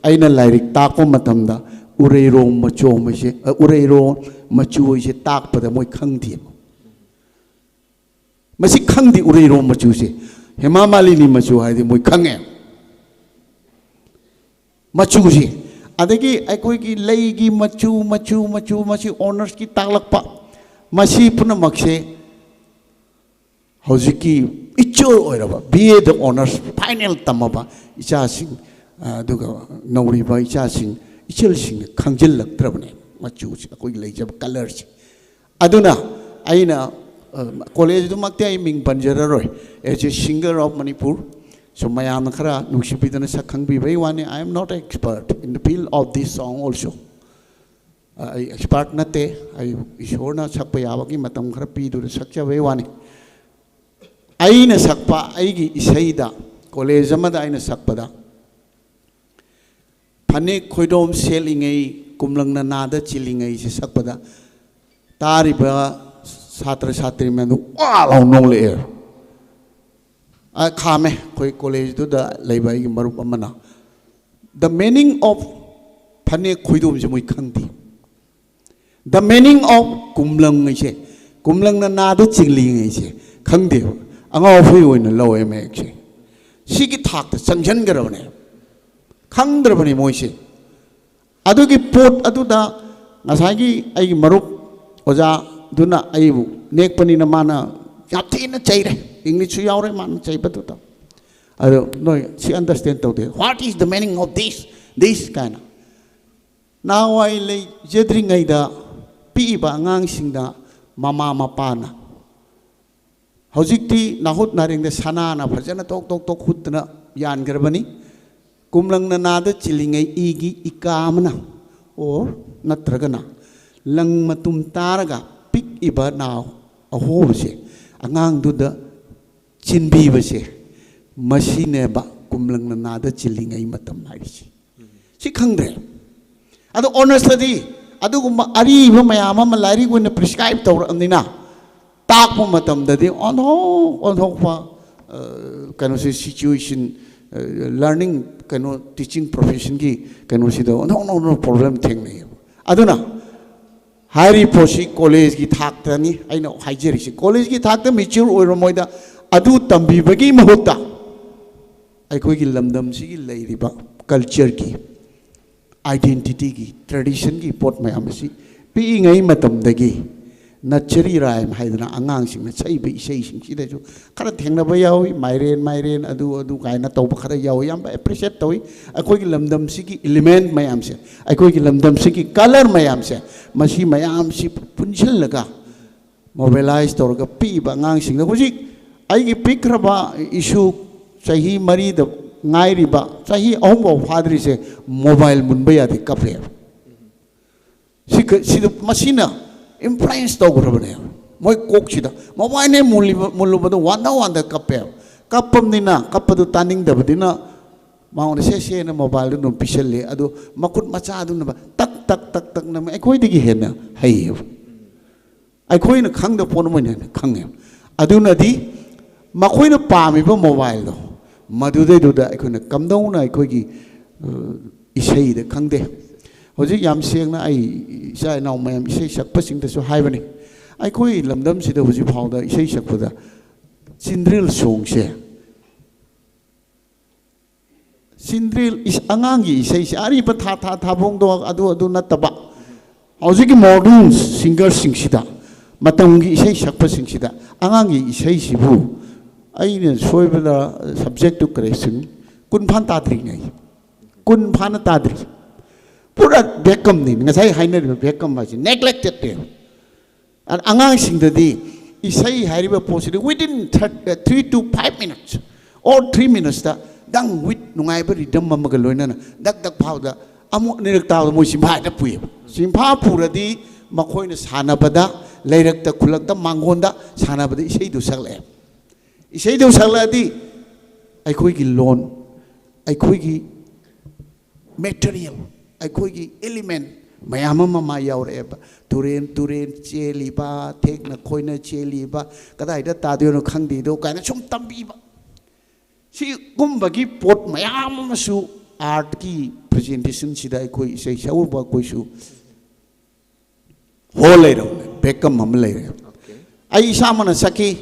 ꯑꯩꯅ ꯂꯥꯏꯔꯤꯛ ꯇꯥꯛꯄ ꯃꯇꯝꯗ ꯎꯔꯩꯔꯣꯡ ꯃꯆꯨ ꯑꯃꯁꯦ, ꯑ, ꯎꯔꯩꯔꯣꯡ ꯃꯆꯨ ꯑꯩꯁꯦ ꯇꯥꯛꯄꯗ ꯃꯣꯏ ꯈꯪꯗꯦꯕ꯫ ꯃꯁꯤ ꯈꯪꯗꯦ, ꯎꯔꯩꯔꯣꯡ ꯃꯆꯨꯁꯦ꯫ ꯍꯦꯃꯥ ꯃꯥꯂꯤꯅꯤ ꯃꯆꯨ ꯍꯥꯏꯗꯤ ꯃꯣꯏ ꯈꯪꯉꯦ꯫ ꯃꯆꯨꯁꯦ꯫ ꯑꯗꯒꯤ ꯑꯩꯈꯣꯏꯒꯤ ꯂꯩꯒꯤ ꯃꯆꯨ, ꯃꯆꯨ, ꯃꯆꯨ, ꯃꯁꯤ ꯑꯣꯅꯔꯁꯀꯤ ꯇꯥꯛꯂꯛꯄ, ꯃꯁꯤ ꯄꯨꯝꯅꯃꯛꯁꯦ ꯍꯧꯖꯤꯛꯀꯤ ꯏꯆꯜ ꯑꯣꯏꯔꯕ ꯕꯤ ꯑꯦꯗ ꯑꯣꯅꯔꯁ ꯐꯥꯏꯅꯦꯜ ꯇꯝꯃꯕ ꯏꯆꯥꯁꯤꯡ, ꯑ, ꯑꯗꯨꯒ ꯅꯧꯔꯤꯕ ꯏꯆꯥꯁꯤꯡ, ꯏꯆꯜꯁꯤꯡꯅ ꯈꯪꯖꯤꯜꯂꯛꯇ꯭ꯔꯕꯅꯦ꯫ ꯃꯆꯨꯁꯦ, ꯑꯩꯈꯣꯏꯒꯤ ꯂꯩꯖꯕ ꯀꯂꯔꯁꯦ꯫ ꯑꯗꯨꯅ ꯑꯩꯅ, ꯑ, ꯀꯣꯂꯦꯖꯇꯨꯃꯛꯇꯤ ꯑꯩ ꯃꯤꯡ ꯄꯟꯖꯔꯔꯣꯏ꯫ As a singer of Manipur, so ꯃꯌꯥꯝꯅ ꯈꯔ ꯅꯨꯡꯁꯤꯕꯤꯗꯅ ꯁꯛ ꯈꯪꯕꯤꯕꯩ ꯋꯥꯅꯤ꯫ I am not expert in the field of this song also. ꯑ, ꯑꯩ ꯑꯦꯛꯁꯄꯥꯔꯠ ꯅꯠꯇꯦ꯫ ꯑꯩ ꯏꯁꯣꯔꯅ ꯁꯛꯄ ꯌꯥꯕꯒꯤ ꯃꯇꯝ ꯈꯔ ꯄꯤꯗꯨꯅ ꯁꯛꯆꯕꯩ ꯋꯥꯅꯤ꯫ ꯑꯩꯅ ꯁꯛꯄ ꯑꯩꯒꯤ ꯏꯁꯩꯗ, ꯀꯣꯂꯦꯖ ꯑꯃꯗ ꯑꯩꯅ ꯁꯛꯄꯗ, ꯐꯅꯦꯛ ꯈꯣꯏꯗꯣꯝ ꯁꯦꯠꯂꯤꯉꯩ, ꯀꯨꯝꯂꯪ ꯅꯅꯥꯗ ꯆꯤꯜꯂꯤꯉꯩꯁꯦ ꯁꯛꯄꯗ, ꯇꯥꯔꯤꯕ ꯁꯥꯇ꯭ꯔ ꯁꯥꯇ꯭ꯔꯤ ꯃꯌꯥꯝꯗꯨ ꯋꯥ ꯂꯥꯎ ꯅꯣꯛꯂꯛꯑꯦ꯫ ꯑ, ꯈꯥꯝꯃꯦ꯫ ꯑꯩꯈꯣꯏ ꯀꯣꯂꯦꯖꯇꯨꯗ ꯂꯩꯕ ꯑꯩꯒꯤ ꯃꯔꯨꯞ ꯑꯃꯅ, "The meaning of ꯐꯅꯦꯛ ꯈꯣꯏꯗꯣꯝꯁꯦ ꯃꯣꯏ ꯈꯪꯗꯦ꯫ The meaning of ꯀꯨꯝꯂꯪ ꯍꯥꯏꯁꯦ, ꯀꯨꯝꯂꯪ ꯅꯅꯥꯗ ꯆꯤꯡꯂꯤ ꯍꯥꯏꯁꯦ ꯈꯪꯗꯦꯕ꯫ ꯑꯉꯥꯎ ꯑꯐꯩ ꯑꯣꯏꯅ ꯂꯧꯋꯦ ꯃꯌꯦꯛꯁꯦ꯫ ꯁꯤꯒꯤ ꯊꯥꯛꯇ ꯆꯪꯁꯤꯟꯈ꯭ꯔꯕꯅꯦ꯫ ꯈꯪꯗ꯭ꯔꯕꯅꯤ ꯃꯣꯏꯁꯦ"꯫ ꯑꯗꯨꯒꯤ ꯄꯣꯠ ꯑꯗꯨꯗ ꯉꯁꯥꯏꯒꯤ ꯑꯩꯒꯤ ꯃꯔꯨꯞ ꯑꯣꯖꯥꯗꯨꯅ ꯑꯩꯕꯨ ꯅꯦꯛꯄꯅꯤꯅ ꯃꯥꯅ ꯌꯥꯝ ꯊꯤꯅ ꯆꯩꯔꯦ꯫ ꯏꯪꯂꯤꯁꯁꯨ ꯌꯥꯎꯔꯦ ꯃꯥꯅ ꯆꯩꯕꯗꯨꯗ꯫ ꯑꯗꯣ ꯅꯣꯏ ꯁꯤ ꯑꯟꯗꯔꯁ꯭ꯇꯦꯟ ꯇꯧꯗꯦ꯫ "What is the meaning of this, this?" ꯀꯥꯏꯅ꯫ ꯅꯍꯥꯟꯋꯥꯏ ꯂꯩꯖꯗ꯭ꯔꯤꯉꯩꯗ ꯄꯤꯛꯏꯕ ꯑꯉꯥꯡꯁꯤꯡꯗ ꯃꯃꯥ ꯃꯄꯥꯅ ꯍꯧꯖꯤꯛꯇꯤ ꯅꯥꯍꯨꯠ ꯅꯥꯔꯦꯡꯗ ꯁꯅꯥꯅ ꯐꯖꯅ ꯇꯣꯛ ꯇꯣꯛ ꯇꯣꯛ ꯍꯨꯠꯇꯅ ꯌꯥꯟꯈ꯭ꯔꯕꯅꯤ꯫ ꯀꯨꯝꯂꯪ ꯅꯅꯥꯗ ꯆꯤꯜꯂꯤꯉꯩ ꯏꯒꯤ ꯏꯀꯥ ꯑꯃꯅ, ꯑꯣꯔ ꯅꯠꯇ꯭ꯔꯒꯅ ꯂꯪ ꯃꯇꯨꯝ ꯇꯥꯔꯒ ꯄꯤꯛꯏꯕ ꯅꯥꯎ ꯑꯍꯣꯕꯁꯦ ꯑꯉꯥꯡꯗꯨꯗ ꯆꯤꯟꯕꯤꯕꯁꯦ, ꯃꯁꯤꯅꯦꯕ ꯀꯨꯝꯂꯪꯅ ꯅꯥꯗ ꯆꯤꯜꯂꯤꯉꯩ ꯃꯇꯝ ꯍꯥꯏꯔꯤꯁꯤ꯫ ꯁꯤ ꯈꯪꯗ꯭ꯔꯦ꯫ ꯑꯗꯣ ꯑꯣꯅꯔꯁꯇꯗꯤ ꯑꯗꯨꯒꯨꯝꯕ ꯑꯔꯤꯕ ꯃꯌꯥꯝ ꯑꯃ ꯂꯥꯏꯔꯤꯛ ꯑꯣꯏꯅ ꯄ꯭ꯔꯤꯁꯀ꯭ꯔꯥꯏꯕ ꯇꯧꯔꯛꯑꯕꯅꯤꯅ, ꯇꯥꯛꯄ ꯃꯇꯝꯗꯗꯤ ꯑꯣꯟꯊꯣꯛ ꯑꯣꯟꯊꯣꯛꯄ, ꯑ, ꯀꯩꯅꯣꯁꯤ, ꯁꯤꯆꯨꯋꯦꯁꯟ, ꯑ, ꯂꯔꯅꯤꯡ, ꯀꯩꯅꯣ, ꯇꯤꯆꯤꯡ ꯄ꯭ꯔꯣꯐꯦꯁꯟꯒꯤ ꯀꯩꯅꯣꯁꯤꯗ ꯑꯣꯟꯊꯣꯛ ꯑꯣꯟꯊꯣꯛꯅ ꯄ꯭ꯔꯣꯕ꯭ꯂꯦꯝ ꯊꯦꯡꯅꯩꯌꯦꯕ꯫ ꯑꯗꯨꯅ ꯍꯥꯏꯔꯤꯕ ꯄꯣꯠꯁꯤ ꯀꯣꯂꯦꯖꯀꯤ ꯊꯥꯛꯇꯅꯤ ꯑꯩꯅ ꯍꯥꯏꯖꯔꯤꯁꯤ꯫ ꯀꯣꯂꯦꯖꯀꯤ ꯊꯥꯛꯇ ꯃꯦꯆ꯭ꯌꯨꯔ ꯑꯣꯏꯔꯣ ꯃꯣꯏꯗ, ꯑꯗꯨ ꯇꯝꯕꯤꯕꯒꯤ ꯃꯍꯨꯠꯇ ꯑꯩꯈꯣꯏꯒꯤ ꯂꯝꯗꯝꯁꯤꯒꯤ ꯂꯩꯔꯤꯕ ꯀꯜꯆꯔꯒꯤ, ꯑꯥꯏꯗꯦꯟꯇꯤꯇꯤꯒꯤ, ꯇ꯭ꯔꯦꯗꯤꯁꯟꯒꯤ ꯄꯣꯠ ꯃꯌꯥꯝ ꯑꯁꯤ ꯄꯤꯛꯏꯉꯩ ꯃꯇꯝꯗꯒꯤ ꯅꯔꯁꯔꯤ ꯔꯥꯏꯝ ꯍꯥꯏꯗꯅ ꯑꯉꯥꯡꯁꯤꯡꯅ ꯁꯛꯏꯕ ꯏꯁꯩꯁꯤꯡꯁꯤꯗꯁꯨ ꯈꯔ ꯊꯦꯡꯅꯕ ꯌꯥꯎꯏ꯫ ꯃꯥꯏꯔꯦꯟ, ꯃꯥꯏꯔꯦꯟ, ꯑꯗꯨ, ꯑꯗꯨ ꯀꯥꯏꯅ ꯇꯧꯕ ꯈꯔ ꯌꯥꯎꯏ꯫ ꯌꯥꯝ ꯑꯦꯄ꯭ꯔꯤꯁꯤꯌꯦꯠ ꯇꯧꯏ꯫ ꯑꯩꯈꯣꯏꯒꯤ ꯂꯝꯗꯝꯁꯤꯒꯤ ꯏꯂꯤꯃꯦꯟ ꯃꯌꯥꯝꯁꯦ, ꯑꯩꯈꯣꯏꯒꯤ ꯂꯝꯗꯝꯁꯤꯒꯤ ꯀꯂꯔ ꯃꯌꯥꯝꯁꯦ, ꯃꯁꯤ ꯃꯌꯥꯝꯁꯤ ꯄꯨꯟꯁꯤꯜꯂꯒ ꯃꯣꯕꯤꯂꯥꯏꯁ ꯇꯧꯔꯒ ꯄꯤꯛꯏꯕ ꯑꯉꯥꯡꯁꯤꯡꯗ, ꯍꯧꯖꯤꯛ ꯑꯩꯒꯤ ꯄꯤꯛꯈ꯭ꯔꯕ ꯏꯁꯨ ꯆꯍꯤ ꯃꯔꯤꯗ ꯉꯥꯏꯔꯤꯕ, ꯆꯍꯤ ꯑꯍꯨꯝ ꯐꯥꯎ ꯐꯥꯗ꯭ꯔꯤꯁꯦ ꯃꯣꯕꯥꯏꯜ ꯃꯨꯟꯕ ꯌꯥꯗꯦ, ꯀꯞꯄꯦꯕ꯫ ꯁꯤ ꯀ-, ꯁꯤꯗ ꯃꯁꯤꯅ ꯏꯟꯐ꯭ꯂꯨꯌꯦꯟꯁ ꯇꯧꯈ꯭ꯔꯕꯅꯦꯕ ꯃꯣꯏ ꯀꯣꯛꯁꯤꯗ꯫ ꯃꯣꯕꯥꯏꯜ ꯍꯦꯛ ꯃꯨꯜꯂꯤꯕ-, ꯃꯨꯜꯂꯨꯕꯗ ꯋꯥꯟꯗ ꯋꯥꯟꯗ ꯀꯞꯄꯦꯕ꯫ ꯀꯞꯄꯕꯅꯤꯅ, ꯀꯞꯄꯗꯨ ꯇꯥꯅꯤꯡꯗꯕꯅꯤꯅ ꯃꯉꯣꯟꯗ ꯁꯦ ꯁꯦꯅ ꯃꯣꯕꯥꯏꯜꯗꯨ ꯑꯗꯨꯝ ꯄꯤꯁꯜꯂꯦ꯫ ꯑꯗꯨ ꯃꯈꯨꯠ ꯃꯆꯥꯗꯨꯅ ꯇꯛ ꯇꯛ ꯇꯛ ꯇꯛ ꯅꯝꯃꯦ꯫ ꯑꯩꯈꯣꯏꯗꯒꯤ ꯍꯦꯟꯅ ꯍꯩꯌꯦꯕ꯫ ꯑꯩꯈꯣꯏꯅ ꯈꯪꯗꯕ ꯄꯣꯠ ꯑꯃ ꯑꯣꯏꯅ ꯈꯪꯉꯦ꯫ ꯑꯗꯨꯅꯗꯤ ꯃꯈꯣꯏꯅ ꯄꯥꯝꯃꯤꯕ ꯃꯣꯕꯥꯏꯜꯗꯣ, ꯃꯗꯨꯗꯩꯗꯨꯗ ꯑꯩꯈꯣꯏꯅ ꯀꯝꯗꯧꯅ ꯑꯩꯈꯣꯏꯒꯤ, ꯑ, ꯏꯁꯩꯗ ꯈꯪꯗꯦ꯫ ꯍꯧꯖꯤꯛ ꯌꯥꯝ ꯁꯦꯡꯅ ꯑꯩ ꯏꯆꯥ ꯏꯅꯥꯎ ꯃꯌꯥꯝ ꯏꯁꯩ ꯁꯛꯄꯁꯤꯡꯗꯁꯨ ꯍꯥꯏꯕꯅꯤ, ꯑꯩꯈꯣꯏ ꯂꯝꯗꯝꯁꯤꯗ ꯍꯧꯖꯤꯛ ꯐꯥꯎꯗ ꯏꯁꯩ ꯁꯛꯄꯗ ꯆꯤꯟꯗ꯭ꯔꯤꯜ ꯁꯣꯡꯁꯦ, ꯆꯤꯟꯗ꯭ꯔꯤꯜ ꯏꯁ-, ꯑꯉꯥꯡꯒꯤ ꯏꯁꯩꯁꯦ, ꯑꯔꯤꯕ ꯊꯥ ꯊꯥ ꯊꯥꯕꯣꯡꯗꯣ ꯑꯗꯨ ꯑꯗꯨ ꯅꯠꯇꯕ, ꯍꯧꯖꯤꯛꯀꯤ ꯃꯣꯗꯔꯟ ꯁꯤꯡꯒꯔꯁꯤꯡꯁꯤꯗ, ꯃꯇꯝꯒꯤ ꯏꯁꯩ ꯁꯛꯄꯁꯤꯡꯁꯤꯗ ꯑꯉꯥꯡꯒꯤ ꯏꯁꯩꯁꯤꯕꯨ ꯑꯩꯅ ꯁꯣꯏꯕꯗ ꯁꯕꯖꯦꯛꯇꯨ ꯀꯔꯦꯛꯁꯟ ꯀꯨꯟ ꯐꯥꯅ ꯇꯥꯗ꯭ꯔꯤꯅꯦ ꯑꯩ꯫ ꯀꯨꯟ ꯐꯥꯅ ꯇꯥꯗ꯭ꯔꯤ꯫ ꯄꯨꯔꯥ ꯚꯦꯀꯝꯅꯤ꯫ ꯉꯁꯥꯏ ꯍꯥꯏꯅꯔꯤꯕ ꯚꯦꯀꯝ ꯍꯥꯏꯁꯦ ꯅꯦꯒ꯭ꯂꯦꯛꯇꯦꯠꯅꯦꯕ꯫ ꯑ-, ꯑꯉꯥꯡꯁꯤꯡꯗꯗꯤ ꯏꯁꯩ ꯍꯥꯏꯔꯤꯕ ꯄꯣꯠꯁꯤꯗꯤ within thirty, three to five minutes or three minutes ꯇ ꯗꯪ ꯋꯤꯠ ꯅꯨꯡꯉꯥꯏꯕ ꯔꯤꯗꯝ ꯑꯃꯒ ꯂꯣꯏꯅꯅ ꯗꯛ ꯗꯛ ꯐꯥꯎꯗ ꯑꯃꯨꯛ ꯑꯅꯤꯔꯛ ꯇꯥꯕꯗ ꯃꯣꯏ ꯆꯤꯝꯐꯥ ꯍꯦꯛꯇ ꯄꯨꯏꯌꯦꯕ꯫ ꯆꯤꯝꯐꯥ ꯄꯨꯔꯗꯤ ꯃꯈꯣꯏꯅ ꯁꯥꯟꯅꯕꯗ, ꯂꯩꯔꯛꯇ, ꯈꯨꯜꯂꯛꯇ, ꯃꯥꯡꯒꯣꯟꯗ ꯁꯥꯟꯅꯕꯗ ꯏꯁꯩꯗꯨ ꯁꯛꯂꯛꯑꯦ꯫ ꯏꯁꯩꯗꯨ ꯁꯛꯂꯛꯑꯗꯤ ꯑꯩꯈꯣꯏꯒꯤ ꯂꯣꯟ, ꯑꯩꯈꯣꯏꯒꯤ ꯃꯦꯇꯔꯤꯌꯦꯜ, ꯑꯩꯈꯣꯏꯒꯤ ꯏꯂꯤꯃꯦꯟ ꯃꯌꯥꯝ ꯑꯃ ꯃꯥ ꯌꯥꯎꯔꯛꯑꯦꯕ꯫ ꯇꯨꯔꯦꯟ ꯇꯨꯔꯦꯟ ꯆꯦꯜꯂꯤꯕ, ꯊꯦꯛꯅ ꯈꯣꯏꯅ ꯆꯦꯜꯂꯤꯕ, ꯀꯗꯥꯏꯗ ꯇꯥꯗꯣꯏꯅꯣ ꯈꯪꯗꯦꯗꯣ ꯀꯥꯏꯅ ꯁꯨꯝ ꯇꯝꯕꯤꯕ꯫ ꯁꯤꯒꯨꯝꯕꯒꯤ ꯄꯣꯠ ꯃꯌꯥꯝ ꯑꯃꯁꯨ ꯑꯥꯔꯠꯀꯤ ꯄ꯭ꯔꯖꯦꯟꯇꯦꯁꯟꯁꯤꯗ ꯑꯩꯈꯣꯏ ꯏꯁꯩ ꯁꯛꯎꯕ ꯑꯩꯈꯣꯏꯁꯨ ꯍꯣꯜ ꯂꯩꯔꯕꯅꯦ, ꯕꯦꯀꯝ ꯑꯃ ꯂꯩꯔꯦ꯫ ꯑꯩ ꯏꯁꯥꯃꯛꯅ ꯁꯛꯈꯤ,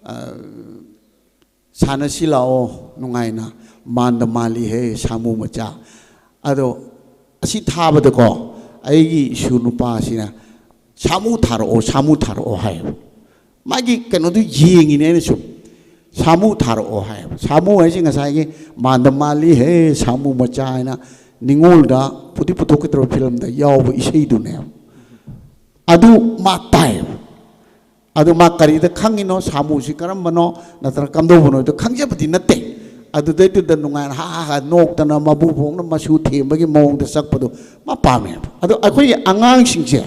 ꯑ, ꯁꯥꯟꯅꯁꯤ ꯂꯥꯛꯑꯣ ꯅꯨꯡꯉꯥꯏꯅ, ꯃꯥꯟꯗ ꯃꯥꯜꯂꯤ ꯍꯦ ꯁꯥꯃꯨ ꯃꯆꯥ꯫ ꯑꯗꯣ ꯑꯁꯤ ꯊꯥꯕꯗꯀꯣ, ꯑꯩꯒꯤ ꯏꯁꯨ ꯅꯨꯄꯥꯁꯤꯅ, "ꯁꯥꯃꯨ ꯊꯥꯔꯛꯑꯣ, ꯁꯥꯃꯨ ꯊꯥꯔꯛꯑꯣ" ꯍꯥꯏꯌꯦꯕ꯫ ꯃꯥꯒꯤ ꯀꯩꯅꯣꯗꯨ ꯌꯦꯡꯉꯤꯅꯦ ꯑꯩꯅ ꯁꯨꯝ, "ꯁꯥꯃꯨ ꯊꯥꯔꯛꯑꯣ" ꯍꯥꯏꯌꯦꯕ꯫ ꯁꯥꯃꯨ ꯍꯥꯏꯁꯦ ꯉꯁꯥꯏꯒꯤ "ꯃꯥꯟꯗ ꯃꯥꯜꯂꯤ ꯍꯦ ꯁꯥꯃꯨ ꯃꯆꯥ" ꯍꯥꯏꯅ ꯅꯤꯉꯣꯜꯗ ꯄꯨꯊꯤ ꯄꯨꯊꯣꯛꯀꯗꯧꯕ ꯐꯤꯂꯝꯗ ꯌꯥꯎꯕ ꯏꯁꯩꯗꯨꯅꯦꯕ꯫ ꯑꯗꯨ ꯃꯥ ꯇꯥꯏꯌꯦꯕ꯫ ꯑꯗꯨ ꯃꯥ ꯀꯔꯤꯗ ꯈꯪꯉꯤꯅꯣ, ꯁꯥꯃꯨꯁꯤ ꯀꯔꯝꯕꯅꯣ ꯅꯠꯇ꯭ꯔꯒ ꯀꯝꯗꯧꯕꯅꯣꯗꯣ ꯈꯪꯖꯕꯗꯤ ꯅꯠꯇꯦ꯫ ꯑꯗꯨꯗꯩꯗꯨꯗ ꯅꯨꯡꯉꯥꯏꯅ ꯍꯥ ꯍꯥ ꯍꯥ ꯅꯣꯛꯇꯅ ꯃꯕꯨꯛ ꯐꯥꯎꯅ ꯃꯁꯨ ꯊꯦꯝꯕꯒꯤ ꯃꯑꯣꯡꯗ ꯆꯠꯄꯗꯣ ꯃꯥ ꯄꯥꯝꯃꯦꯕ꯫ ꯑꯗꯣ ꯑꯩꯈꯣꯏꯒꯤ ꯑꯉꯥꯡꯁꯤꯡꯁꯦ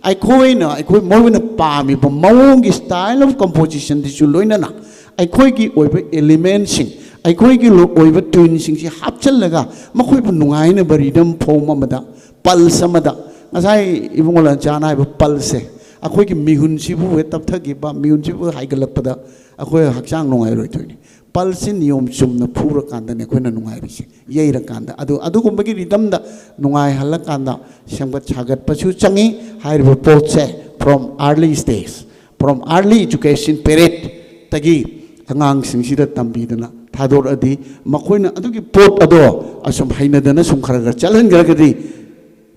ꯑꯩꯈꯣꯏꯅ, ꯑꯩꯈꯣꯏ ꯃꯣꯏꯅ ꯄꯥꯝꯃꯤꯕ ꯃꯑꯣꯡꯒꯤ style of compositionꯗꯨꯁꯨ ꯂꯣꯏꯅꯅ ꯑꯩꯈꯣꯏꯒꯤ ꯑꯣꯏꯕ ꯏꯂꯤꯃꯦꯟꯁꯤꯡ, ꯑꯩꯈꯣꯏꯒꯤ ꯂꯣ-, ꯑꯣꯏꯕ ꯇ꯭ꯌꯨꯟꯁꯤꯡꯁꯤ ꯍꯥꯞꯆꯤꯜꯂꯒ ꯃꯈꯣꯏꯕꯨ ꯅꯨꯡꯉꯥꯏꯅꯕ rhythm form ꯑꯃꯗ, pulse ꯑꯃꯗ, ꯉꯁꯥꯏ ꯏꯕꯨꯡꯉꯣ ꯂꯟꯆꯥꯅ ꯍꯥꯏꯕ pulseꯁꯦ, ꯑꯩꯈꯣꯏꯒꯤ ꯃꯤꯍꯨꯟꯁꯤꯕꯨ ꯍꯦꯛ ꯇꯞꯊꯈꯤꯕ, ꯃꯤꯍꯨꯟꯁꯤꯕꯨ ꯍꯥꯏꯒꯠꯂꯛꯄꯗ ꯑꯩꯈꯣꯏ ꯍꯛꯆꯥꯡ ꯅꯨꯡꯉꯥꯏꯔꯣꯏꯗꯣꯏꯅꯤ꯫ Pulseꯁꯤ ꯅꯤꯌꯣꯝ ꯆꯨꯝꯅ ꯐꯨꯔꯀꯥꯟꯗꯅꯦ ꯑꯩꯈꯣꯏꯅ ꯅꯨꯡꯉꯥꯏꯔꯤꯁꯦ, ꯌꯩꯔꯀꯥꯟꯗ꯫ ꯑꯗꯨ, ꯑꯗꯨꯒꯨꯝꯕꯒꯤ rhythmꯗ ꯅꯨꯡꯉꯥꯏꯍꯜꯂꯀꯥꯟꯗ ꯁꯦꯝꯒꯠ ꯁꯥꯒꯠꯄꯁꯨ ꯆꯪꯉꯤ꯫ ꯍꯥꯏꯔꯤꯕ ꯄꯣꯠꯁꯦ from early stage, from early education periodꯇꯒꯤ ꯑꯉꯥꯡꯁꯤꯡꯁꯤꯗ ꯇꯝꯕꯤꯗꯅ ꯊꯥꯗꯣꯔꯛꯑꯗꯤ, ꯃꯈꯣꯏꯅ ꯑꯗꯨꯒꯤ ꯄꯣꯠ ꯑꯗꯣ ꯑꯁꯨꯝ ꯍꯩꯅꯗꯅ ꯁꯨꯝ ꯈꯔ ꯈꯔ ꯆꯠꯍꯟꯈ꯭ꯔꯒꯗꯤ,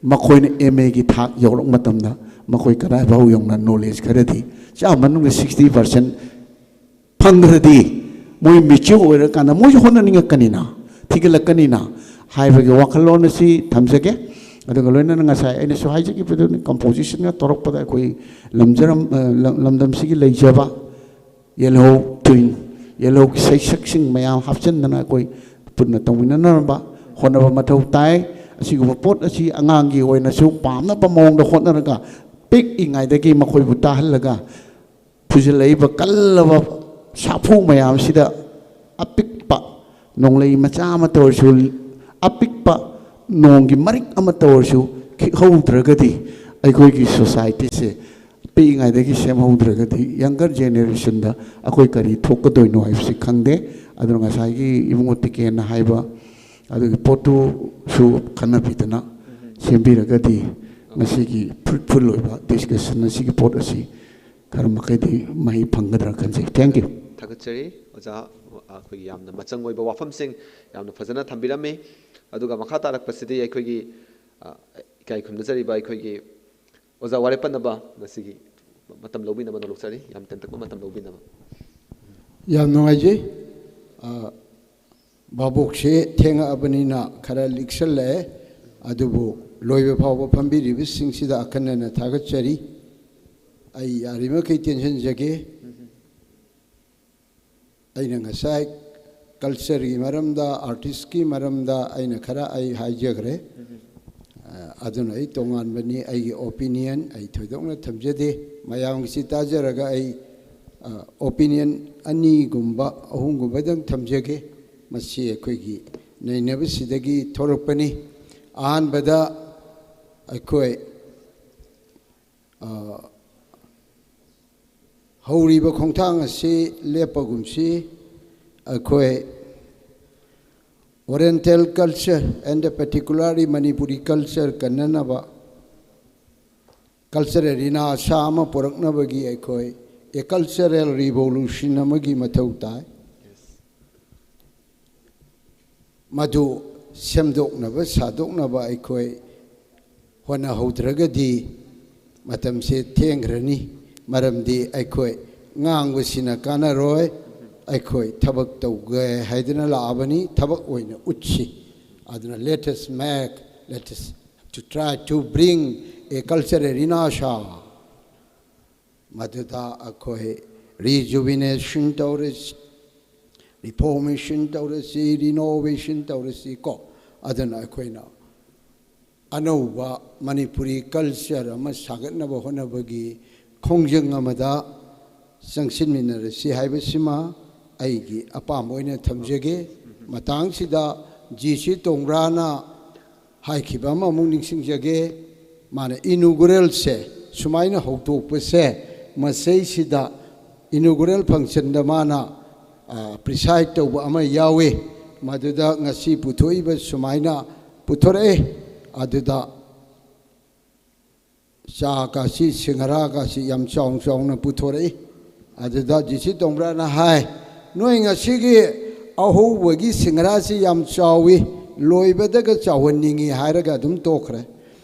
ꯃꯈꯣꯏꯅ MAꯒꯤ ꯊꯥꯛ ꯌꯧꯔꯛ ꯃꯇꯝꯗ ꯃꯈꯣꯏ ꯀꯗꯥꯏꯐꯥꯎ ꯌꯧꯅ knowledge ꯈꯔꯗꯤ ꯆꯥꯝꯃ ꯃꯅꯨꯡꯗ sixty percent ꯐꯪꯈ꯭ꯔꯗꯤ, ꯃꯣꯏ mature ꯑꯣꯏꯔꯀꯥꯟꯗ ꯃꯣꯏꯁꯨ ꯍꯣꯠꯅꯅꯤꯡꯉꯛꯀꯅꯤꯅ, ꯊꯤꯒꯠꯂꯛꯀꯅꯤꯅ ꯍꯥꯏꯕꯒꯤ ꯋꯥꯈꯜꯂꯣꯟ ꯑꯁꯤ ꯊꯝꯖꯒꯦ꯫ ꯑꯗꯨꯒ ꯂꯣꯏꯅꯅ ꯉꯁꯥꯏ ꯑꯩꯅꯁꯨ ꯍꯥꯏꯖꯈꯤꯕꯗꯨꯅꯤ, compositionꯒ ꯇꯧꯔꯛꯄꯗ ꯑꯩꯈꯣꯏ ꯂꯝꯖꯔꯝ-, ꯑ, ꯂꯝ-, ꯂꯝꯗꯝꯁꯤꯒꯤ ꯂꯩꯖꯕ ꯌꯦꯜꯍꯧ ꯇ꯭ꯋꯤꯟ, ꯌꯦꯜꯍꯧꯒꯤ ꯁꯩꯁꯛꯁꯤꯡ ꯃꯌꯥꯝ ꯍꯥꯞꯆꯤꯟꯗꯅ ꯑꯩꯈꯣꯏ ꯄꯨꯟꯅ ꯇꯧꯃꯤꯟꯅꯅꯕ ꯍꯣꯠꯅꯕ ꯃꯊꯧ ꯇꯥꯏ꯫ ꯑꯁꯤꯒꯨꯝꯕ ꯄꯣꯠ ꯑꯁꯤ ꯑꯉꯥꯡꯒꯤ ꯑꯣꯏꯅꯁꯨ ꯄꯥꯝꯅꯕ ꯃꯑꯣꯡꯗ ꯍꯣꯠꯅꯔꯒ, ꯄꯤꯛꯏꯉꯩꯗꯒꯤ ꯃꯈꯣꯏꯕꯨ ꯇꯥꯍꯜꯂꯒ, ꯐꯨꯖꯤꯜꯂꯛꯏꯕ ꯀꯜꯂꯕ ꯁꯥꯐꯨ ꯃꯌꯥꯝꯁꯤꯗ ꯑꯄꯤꯛꯄ ꯅꯣꯡꯂꯩ ꯃꯆꯥ ꯑꯃ ꯇꯧꯔꯁꯨ, ꯑꯄꯤꯛꯄ ꯅꯣꯡꯒꯤ ꯃꯔꯤꯛ ꯑꯃ ꯇꯧꯔꯁꯨ ꯈꯤꯛꯍꯧꯗ꯭ꯔꯒꯗꯤ, ꯑꯩꯈꯣꯏꯒꯤ ꯁꯣꯁꯥꯏꯇꯤꯁꯦ ꯄꯤꯛꯏꯉꯩꯗꯒꯤ ꯁꯦꯝꯍꯧꯗ꯭ꯔꯒꯗꯤ ꯌꯪꯒꯔ ꯖꯦꯅꯦꯔꯦꯁꯟꯗ ꯑꯩꯈꯣꯏ ꯀꯔꯤ ꯊꯣꯛꯀꯗꯣꯏꯅꯣ ꯍꯥꯏꯕꯁꯤ ꯈꯪꯗꯦ꯫ ꯑꯗꯨꯅ ꯉꯁꯥꯏꯒꯤ ꯏꯕꯨꯡꯉꯣ ꯇꯤꯀꯦꯟꯅ ꯍꯥꯏꯕ ꯑꯗꯨꯒꯤ ꯄꯣꯠꯇꯨꯁꯨ ꯈꯟꯅꯕꯤꯗꯅ ꯁꯦꯝꯕꯤꯔꯒꯗꯤ ꯉꯁꯤꯒꯤ ꯐ꯭ꯔꯨꯠꯐꯨꯜ ꯑꯣꯏꯕ ꯗꯤꯁꯀꯁꯟ ꯑꯁꯤꯒꯤ ꯄꯣꯠ ꯑꯁꯤ ꯈꯔ ꯃꯈꯩꯗꯤ ꯃꯍꯩ ꯐꯪꯒꯗ꯭ꯔꯥ ꯈꯟꯖꯩ꯫ Thank you꯫ ꯊꯥꯒꯠꯆꯔꯤ ꯑꯣꯖꯥ꯫ ꯑꯩꯈꯣꯏꯒꯤ ꯌꯥꯝꯅ ꯃꯆꯪ ꯑꯣꯏꯕ ꯋꯥꯐꯝꯁꯤꯡ ꯌꯥꯝꯅ ꯐꯖꯅ ꯊꯝꯕꯤꯔꯝꯃꯤ꯫ ꯑꯗꯨꯒ ꯃꯈꯥ ꯇꯥꯔꯛꯄꯁꯤꯗꯤ ꯑꯩꯈꯣꯏꯒꯤ, ꯑ, ꯏꯀꯥꯏ ꯈꯨꯝꯅꯖꯔꯤꯕ ꯑꯩꯈꯣꯏꯒꯤ ꯑꯣꯖꯥ ꯋꯥꯔꯦꯞꯄꯟꯅꯕ ꯉꯁꯤꯒꯤ ꯃꯇꯝ ꯂꯧꯕꯤꯅꯕ ꯅꯣꯂꯣꯛꯆꯔꯤ꯫ ꯌꯥꯝ ꯇꯦꯟꯇꯛꯄ ꯃꯇꯝ ꯂꯧꯕꯤꯅꯕ꯫ ꯌꯥꯝ ꯅꯨꯡꯉꯥꯏꯖꯩ꯫ ꯑ, ꯚꯥꯕꯣꯛꯁꯦ ꯊꯦꯡꯉꯛꯑꯕꯅꯤꯅ ꯈꯔ ꯂꯤꯛꯁꯜꯂꯛꯑꯦ꯫ ꯑꯗꯨꯕꯨ ꯂꯣꯏꯕ ꯐꯥꯎꯕ ꯐꯝꯕꯤꯔꯤꯕꯁꯤꯡꯁꯤꯗ ꯑꯈꯟꯅꯅ ꯊꯥꯒꯠꯆꯔꯤ꯫ ꯑꯩ ꯌꯥꯔꯤꯃꯈꯩ ꯇꯦꯟꯁꯤꯟꯖꯒꯦ꯫ ꯑꯩꯅ ꯉꯁꯥꯏ ꯀꯜꯆꯔꯒꯤ ꯃꯔꯝꯗ, ꯑꯥꯔꯇꯤꯁꯀꯤ ꯃꯔꯝꯗ ꯑꯩꯅ ꯈꯔ ꯑꯩ ꯍꯥꯏꯖꯈ꯭ꯔꯦ꯫ ꯑ, ꯑꯗꯨꯅ ꯑꯩ ꯇꯣꯉꯥꯟꯕꯅꯤ, ꯑꯩꯒꯤ ꯑꯣꯄꯤꯅꯤꯌꯟ ꯑꯩ ꯊꯣꯏꯗꯣꯛꯅ ꯊꯝꯖꯗꯦ꯫ ꯃꯌꯥꯝꯒꯤꯁꯤ ꯇꯥꯖꯔꯒ ꯑꯩ, ꯑ, ꯑꯣꯄꯤꯅꯤꯌꯟ ꯑꯅꯤꯒꯨꯝꯕ, ꯑꯍꯨꯝꯒꯨꯝꯕꯗꯪ ꯊꯝꯖꯒꯦ꯫ ꯃꯁꯤ ꯑꯩꯈꯣꯏꯒꯤ ꯅꯩꯅꯕꯁꯤꯗꯒꯤ ꯊꯣꯔꯛꯄꯅꯤ꯫ ꯑꯍꯥꯟꯕꯗ ꯑꯩꯈꯣꯏ, ꯑ, ꯍꯧꯔꯤꯕ ꯈꯣꯡꯊꯥꯡ ꯑꯁꯤ ꯂꯦꯞꯄꯒꯨꯝꯁꯤ꯫ ꯑꯩꯈꯣꯏ Oriental culture and particularly Manipuri culture ꯀꯟꯅꯅꯕ, ꯀꯜꯆꯔꯦꯜ ꯔꯤꯅꯥꯁꯥ ꯑꯃ ꯄꯨꯔꯛꯅꯕꯒꯤ ꯑꯩꯈꯣꯏ a cultural revolution ꯑꯃꯒꯤ ꯃꯊꯧ ꯇꯥꯏ꯫ ꯃꯗꯨ ꯁꯦꯝꯗꯣꯛꯅꯕ ꯁꯥꯗꯣꯛꯅꯕ ꯑꯩꯈꯣꯏ ꯍꯣꯠꯅꯍꯧꯗ꯭ꯔꯒꯗꯤ ꯃꯇꯝꯁꯦ ꯊꯦꯡꯈ꯭ꯔꯅꯤ꯫ ꯃꯔꯝꯗꯤ ꯑꯩꯈꯣꯏ ꯉꯥꯡꯕꯁꯤꯅ ꯀꯥꯟꯅꯔꯣꯏ꯫ ꯑꯩꯈꯣꯏ ꯊꯕꯛ ꯇꯧꯒꯦ ꯍꯥꯏꯗꯅ ꯂꯥꯛꯑꯕꯅꯤ, ꯊꯕꯛ ꯑꯣꯏꯅ ꯎꯠꯁꯤ꯫ ꯑꯗꯨꯅ let us make, let us to try to bring a cultural ꯔꯤꯅꯥꯁꯥ꯫ ꯃꯗꯨꯗ ꯑꯩꯈꯣꯏ rejuvenation ꯇꯧꯔꯁꯤ, reformation ꯇꯧꯔꯁꯤ, renovation ꯇꯧꯔꯁꯤ ꯀꯣ꯫ ꯑꯗꯨꯅ ꯑꯩꯈꯣꯏꯅ ꯑꯅꯧꯕ ꯃꯅꯤꯄꯨꯔꯤ culture ꯑꯃ ꯁꯥꯒꯠꯅꯕ ꯍꯣꯠꯅꯕꯒꯤ ꯈꯣꯡꯖꯪ ꯑꯃꯗ ꯆꯪꯁꯤꯟꯃꯤꯟꯅꯔꯁꯤ ꯍꯥꯏꯕꯁꯤꯃ ꯑꯩꯒꯤ ꯑꯄꯥꯝꯕ ꯑꯣꯏꯅ ꯊꯝꯖꯒꯦ꯫ ꯃꯇꯥꯡꯁꯤꯗ ꯖꯤ ꯁꯤ ꯇꯣꯡꯕ꯭ꯔꯥꯅ ꯍꯥꯏꯈꯤꯕ ꯑꯃ ꯑꯃꯨꯛ ꯅꯤꯡꯁꯤꯡꯖꯒꯦ꯫ ꯃꯥꯅ ꯏꯅꯣꯒ꯭ꯔꯦꯜꯁꯦ ꯁꯨꯃꯥꯏꯅ ꯍꯧꯗꯣꯛꯄꯁꯦ, ꯃꯁꯤꯁꯤꯗ ꯏꯅꯣꯒ꯭ꯔꯦꯜ ꯐꯪꯁꯟꯗ ꯃꯥꯅ ꯄ꯭ꯔꯤꯁꯥꯏꯠ ꯇꯧꯕ ꯑꯃ ꯌꯥꯎꯏ꯫ ꯃꯗꯨꯗ ꯉꯁꯤ ꯄꯨꯊꯣꯛꯏꯕ ꯁꯨꯃꯥꯏꯅ ꯄꯨꯊꯣꯔꯛꯑꯦ꯫ ꯑꯗꯨꯗ ꯆꯥꯒꯁꯤ, ꯁꯤꯡꯍꯔꯥꯒꯁꯤ ꯌꯥꯝ ꯆꯥꯎꯅ ꯆꯥꯎꯅ ꯄꯨꯊꯣꯔꯛꯏ꯫ ꯑꯗꯨꯗ ꯖꯤ ꯁꯤ ꯇꯣꯡꯕ꯭ꯔꯥꯅ ꯍꯥꯏ, "ꯅꯣꯏ ꯉꯁꯤꯒꯤ ꯑꯍꯧꯕꯒꯤ ꯁꯤꯡꯍꯔꯥꯁꯤ ꯌꯥꯝ ꯆꯥꯎꯏ, ꯂꯣꯏꯕꯗꯒ ꯆꯥꯎꯍꯟꯅꯤꯡꯏ" ꯍꯥꯏꯔꯒ ꯑꯗꯨꯝ ꯇꯣꯛꯈ꯭ꯔꯦ꯫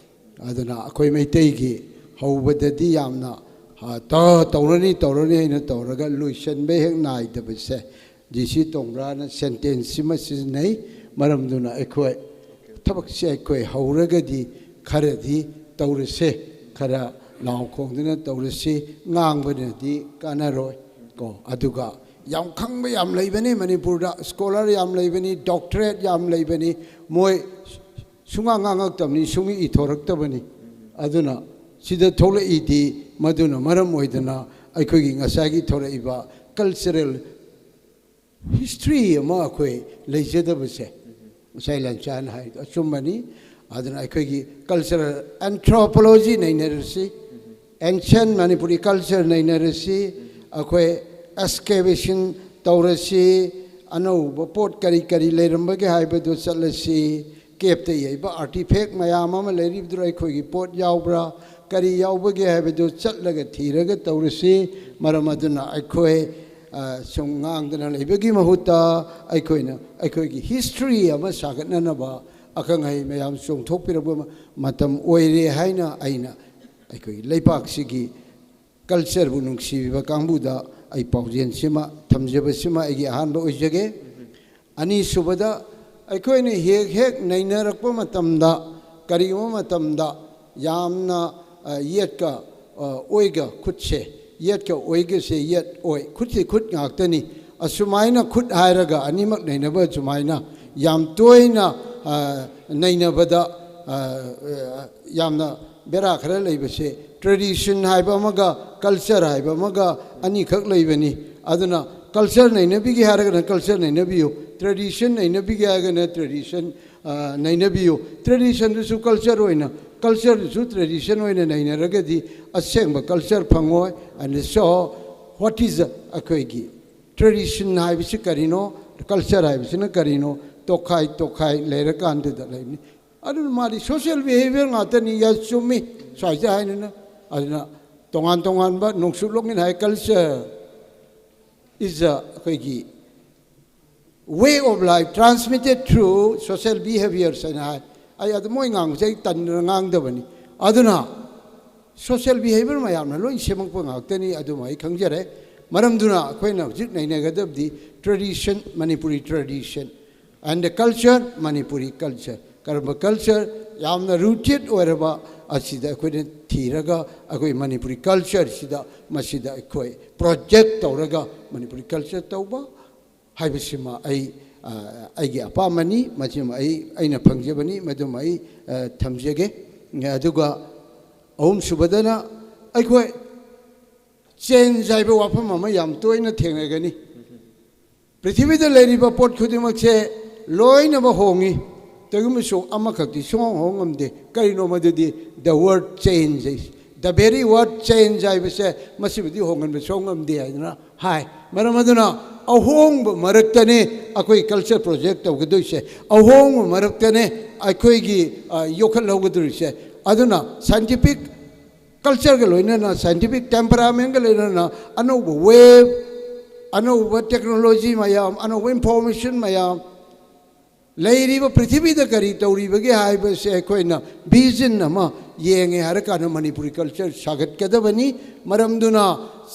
ꯑꯗꯨꯅ ꯑꯩꯈꯣꯏ ꯃꯩꯇꯩꯒꯤ ꯍꯧꯕꯗꯗꯤ ꯌꯥꯝꯅ, ꯑ, ꯇ-, ꯇꯧꯔꯅꯤ, ꯇꯧꯔꯅꯤ ꯍꯥꯏꯅ ꯇꯧꯔꯒ ꯂꯣꯏꯁꯤꯟꯕ ꯍꯦꯛ ꯅꯥꯏꯗꯕꯁꯦ, ꯖꯤ ꯁꯤ ꯇꯣꯡꯕ꯭ꯔꯥꯅ ꯁꯦꯟꯇꯦꯟꯁ ꯁꯤꯃ ꯁꯤꯖꯤꯟꯅꯩ꯫ ꯃꯔꯝꯗꯨꯅ ꯑꯩꯈꯣꯏ ꯊꯕꯛꯁꯦ ꯑꯩꯈꯣꯏ ꯍꯧꯔꯒꯗꯤ ꯈꯔꯗꯤ ꯇꯧꯔꯁꯦ, ꯈꯔ ꯂꯥꯎ ꯈꯣꯡꯗꯨꯅ ꯇꯧꯔꯁꯤ, ꯉꯥꯡꯕꯅꯗꯤ ꯀꯥꯟꯅꯔꯣꯏ ꯀꯣ꯫ ꯑꯗꯨꯒ ꯌꯥꯝ ꯈꯪꯕ ꯌꯥꯝ ꯂꯩꯕꯅꯤ ꯃꯅꯤꯄꯨꯔꯗ, ꯁ꯭ꯀꯣꯂꯔ ꯌꯥꯝ ꯂꯩꯕꯅꯤ, ꯗꯣꯛꯇꯔꯦꯠ ꯌꯥꯝ ꯂꯩꯕꯅꯤ, ꯃꯣꯏ ꯁꯨꯡꯉꯥꯡ ꯉꯥꯡꯉꯛꯇꯕꯅꯤ, ꯁꯨꯡꯏ ꯏꯊꯣꯔꯛꯇꯕꯅꯤ꯫ ꯑꯗꯨꯅ ꯁꯤꯗ ꯊꯣꯛꯂꯛꯏꯗꯤ ꯃꯗꯨꯅ ꯃꯔꯝ ꯑꯣꯏꯗꯅ ꯑꯩꯈꯣꯏꯒꯤ ꯉꯁꯥꯏꯒꯤ ꯊꯣꯔꯛꯏꯕ ꯀꯜꯆꯔꯦꯜ ꯍꯤꯁꯇ꯭ꯔꯤ ꯑꯃ ꯑꯩꯈꯣꯏ ꯂꯩꯖꯗꯕꯁꯦ, ꯉꯁꯥꯏ ꯂꯟꯆꯥꯟ ꯍꯥꯏꯗꯣ ꯑꯆꯨꯝꯕꯅꯤ꯫ ꯑꯗꯨꯅ ꯑꯩꯈꯣꯏꯒꯤ ꯀꯜꯆꯔꯦꯜ ꯑꯦꯟꯊ꯭ꯔꯣꯄꯣꯂꯣꯖꯤ ꯅꯩꯅꯔꯁꯤ, ꯑꯦꯟꯁꯤꯌꯟ ꯃꯅꯤꯄꯨꯔꯤ ꯀꯜꯆꯔ ꯅꯩꯅꯔꯁꯤ, ꯑꯩꯈꯣꯏ ꯑꯦꯛꯁꯀꯦꯕꯦꯁꯟ ꯇꯧꯔꯁꯤ, ꯑꯅꯧꯕ ꯄꯣꯠ ꯀꯔꯤ ꯀꯔꯤ ꯂꯩꯔꯝꯕꯒꯦ ꯍꯥꯏꯕꯗꯨ ꯆꯠꯂꯁꯤ, ꯀꯦꯞꯇ ꯌꯩꯕ ꯑꯥꯔꯇꯤꯐꯦꯛ ꯃꯌꯥꯝ ꯑꯃ ꯂꯩꯔꯤꯕꯗꯨ ꯑꯩꯈꯣꯏꯒꯤ ꯄꯣꯠ ꯌꯥꯎꯕ꯭ꯔꯥ, ꯀꯔꯤ ꯌꯥꯎꯕꯒꯦ ꯍꯥꯏꯕꯗꯨ ꯆꯠꯂꯒ ꯊꯤꯔꯒ ꯇꯧꯔꯁꯤ꯫ ꯃꯔꯝ ꯑꯗꯨꯅ ꯑꯩꯈꯣꯏ, ꯑ, ꯁꯨꯝ ꯉꯥꯡꯗꯅ ꯂꯩꯕꯒꯤ ꯃꯍꯨꯠꯇ ꯑꯩꯈꯣꯏꯅ ꯑꯩꯈꯣꯏꯒꯤ ꯍꯤꯁꯇ꯭ꯔꯤ ꯑꯃ ꯁꯥꯒꯠꯅꯅꯕ ꯑꯈꯪ ꯑꯍꯩ ꯃꯌꯥꯝ ꯆꯣꯡꯊꯣꯛꯄꯤꯔꯛꯄ ꯃ-, ꯃꯇꯝ ꯑꯣꯏꯔꯦ ꯍꯥꯏꯅ ꯑꯩꯅ ꯑꯩꯈꯣꯏꯒꯤ ꯂꯩꯄꯥꯛꯁꯤꯒꯤ ꯀꯜꯆꯔꯕꯨ ꯅꯨꯡꯁꯤꯕꯤꯕ ꯀꯥꯡꯕꯨꯗ ꯑꯩ ꯄꯥꯎꯖꯦꯜꯁꯤꯃ ꯊꯝꯖꯕꯁꯤꯃ ꯑꯩꯒꯤ ꯑꯍꯥꯟꯕ ꯑꯣꯏꯖꯒꯦ꯫ ꯑꯅꯤꯁꯨꯕꯗ, ꯑꯩꯈꯣꯏꯅ ꯍꯦꯛ ꯍꯦꯛ ꯅꯩꯅꯔꯛꯄ ꯃꯇꯝꯗ, ꯀꯔꯤꯒꯨꯝꯕ ꯃꯇꯝꯗ ꯌꯥꯝꯅ, ꯑ, ꯌꯦꯠꯀ, ꯑ, ꯑꯣꯏꯒ ꯈꯨꯠꯁꯦ, ꯌꯦꯠꯀ ꯑꯣꯏꯒꯁꯦ, ꯌꯦꯠ ꯑꯣꯏ, ꯈꯨꯠꯁꯦ ꯈꯨꯠ ꯉꯥꯛꯇꯅꯤ꯫ ꯑꯁꯨꯃꯥꯏꯅ ꯈꯨꯠ ꯍꯥꯏꯔꯒ ꯑꯅꯤꯃꯛ ꯅꯩꯅꯕ ꯑꯁꯨꯃꯥꯏꯅ ꯌꯥꯝ ꯇꯣꯏꯅ, ꯑ, ꯅꯩꯅꯕꯗ, ꯑ, ꯑ, ꯌꯥꯝꯅ ꯕꯦꯔꯥ ꯈꯔ ꯂꯩꯕꯁꯦ, ꯇ꯭ꯔꯦꯗꯤꯁꯟ ꯍꯥꯏꯕ ꯑꯃꯒ ꯀꯜꯆꯔ ꯍꯥꯏꯕ ꯑꯃꯒ ꯑꯅꯤꯈꯛ ꯂꯩꯕꯅꯤ꯫ ꯑꯗꯨꯅ ꯀꯜꯆꯔ ꯅꯩꯅꯕꯤꯒꯦ ꯍꯥꯏꯔꯒꯅ ꯀꯜꯆꯔ ꯅꯩꯅꯕꯤꯌꯨ, Tradition ꯅꯩꯅꯕꯤꯒꯦ ꯍꯥꯏꯔꯒꯅ tradition ꯅꯩꯅꯕꯤꯌꯨ꯫ Traditionꯗꯨꯁꯨ culture ꯑꯣꯏꯅ, cultureꯗꯨꯁꯨ tradition ꯑꯣꯏꯅ ꯅꯩꯅꯔꯒꯗꯤ ꯑꯁꯦꯡꯕ culture ꯐꯪꯉꯣꯏ꯫ And so what is ꯑꯩꯈꯣꯏꯒꯤ tradition ꯍꯥꯏꯕꯁꯤ ꯀꯔꯤꯅꯣ, culture ꯍꯥꯏꯕꯁꯤꯅ ꯀꯔꯤꯅꯣ, ꯇꯣꯈꯥꯏ ꯇꯣꯈꯥꯏ ꯂꯩꯔꯀꯥꯟꯗꯨꯗ ꯂꯩꯕꯅꯤ꯫ ꯑꯗꯨꯅ ꯃꯥꯗꯤ social behavior ꯉꯥꯛꯇꯅꯤ꯫ Yes, ꯆꯨꯝꯃꯤ꯫ ꯁ꯭ꯋꯥꯏꯁꯦ ꯍꯥꯏꯅꯤꯅ ꯑꯗꯨꯅ ꯇꯣꯉꯥꯟ ꯇꯣꯉꯥꯟꯕ ꯅꯣꯡꯆꯨꯞꯂꯣꯝꯒꯤꯅ ꯍꯥꯏ culture is a ꯑꯩꯈꯣꯏꯒꯤ way of life transmitted through social behaviors ꯍꯥꯏꯅ ꯍꯥꯏ꯫ ꯑꯩ ꯑꯗꯨ ꯃꯣꯏ ꯉꯥꯡꯕꯁꯦ ꯑꯩ ꯇꯟꯗꯅ ꯉꯥꯡꯗꯕꯅꯤ꯫ ꯑꯗꯨꯅ social behavior ꯃꯌꯥꯝꯅ ꯂꯣꯏ ꯁꯦꯝꯃꯛꯄ ꯉꯥꯛꯇꯅꯤ꯫ ꯑꯗꯨꯃ ꯑꯩ ꯈꯪꯖꯔꯦ꯫ ꯃꯔꯝꯗꯨꯅ ꯑꯩꯈꯣꯏꯅ ꯍꯧꯖꯤꯛ ꯅꯩꯅꯒꯗꯕꯗꯤ tradition, Manipuri tradition, and the culture, Manipuri culture꯫ ꯀꯔꯝꯕ culture ꯌꯥꯝꯅ rooted ꯑꯣꯏꯔꯕ ꯑꯁꯤꯗ ꯑꯩꯈꯣꯏꯅ ꯊꯤꯔꯒ ꯑꯩꯈꯣꯏ ꯃꯅꯤꯄꯨꯔꯤ cultureꯁꯤꯗ ꯃꯁꯤꯗ ꯑꯩꯈꯣꯏ project ꯇꯧꯔꯒ ꯃꯅꯤꯄꯨꯔꯤ culture ꯇꯧꯕ ꯍꯥꯏꯕꯁꯤꯃ ꯑꯩ, ꯑ, ꯑꯩꯒꯤ ꯑꯄꯥꯝꯕꯅꯤ꯫ ꯃꯁꯤꯃ ꯑꯩ, ꯑꯩꯅ ꯐꯪꯖꯕꯅꯤ꯫ ꯃꯗꯨꯃ ꯑꯩ, ꯑ, ꯊꯝꯖꯒꯦ꯫ ꯑꯗꯨꯒ ꯑꯍꯨꯝꯁꯨꯕꯗꯅ ꯑꯩꯈꯣꯏ change ꯍꯥꯏꯕ ꯋꯥꯐꯝ ꯑꯃ ꯌꯥꯝ ꯇꯣꯏꯅ ꯊꯦꯡꯅꯒꯅꯤ꯫ ꯄ꯭ꯔꯤꯊꯤꯕꯤꯗ ꯂꯩꯔꯤꯕ ꯄꯣꯠ ꯈꯨꯗꯤꯡꯃꯛꯁꯦ ꯂꯣꯏꯅꯃꯛ ꯍꯣꯡꯉꯤ꯫ ꯀꯔꯤꯒꯨꯝꯕꯁꯨ ꯑꯃꯈꯛꯇꯤ ꯁꯨꯡꯍꯣꯡ ꯍꯣꯡ ꯉꯝꯗꯦ꯫ ꯀꯔꯤꯅꯣ ꯃꯗꯨꯗꯤ? The word change꯫ The very word change ꯍꯥꯏꯕꯁꯦ ꯃꯁꯤꯕꯨꯗꯤ ꯍꯣꯡꯍꯟꯕ ꯁꯨꯡꯉꯝ ꯉꯝꯗꯦ ꯍꯥꯏꯗꯅ ꯍꯥꯏ꯫ ꯃꯔꯝ ꯑꯗꯨꯅ ꯑꯍꯣꯡꯕ ꯃꯔꯛꯇꯅꯤ ꯑꯩꯈꯣꯏ culture project ꯇꯧꯒꯗꯣꯏꯁꯦ꯫ ꯑꯍꯣꯡꯕ ꯃꯔꯛꯇꯅꯤ ꯑꯩꯈꯣꯏꯒꯤ, ꯑ, ꯌꯣꯛꯈꯠꯍꯧꯒꯗꯣꯔꯤꯁꯦ꯫ ꯑꯗꯨꯅ scientific cultureꯒ ꯂꯣꯏꯅꯅ, scientific temperamentꯒ ꯂꯣꯏꯅꯅ ꯑꯅꯧꯕ wave, ꯑꯅꯧꯕ technology ꯃꯌꯥꯝ, ꯑꯅꯧꯕ information ꯃꯌꯥꯝ, ꯂꯩꯔꯤꯕ ꯄ꯭ꯔꯤꯊꯤꯕꯤꯗ ꯀꯔꯤ ꯇꯧꯔꯤꯕꯒꯦ ꯍꯥꯏꯕꯁꯦ ꯑꯩꯈꯣꯏꯅ vision ꯑꯃ ꯌꯦꯡꯉꯦ ꯍꯥꯏꯔꯀꯥꯟꯗ ꯃꯅꯤꯄꯨꯔꯤ culture ꯁꯥꯒꯠꯀꯗꯕꯅꯤ꯫ ꯃꯔꯝꯗꯨꯅ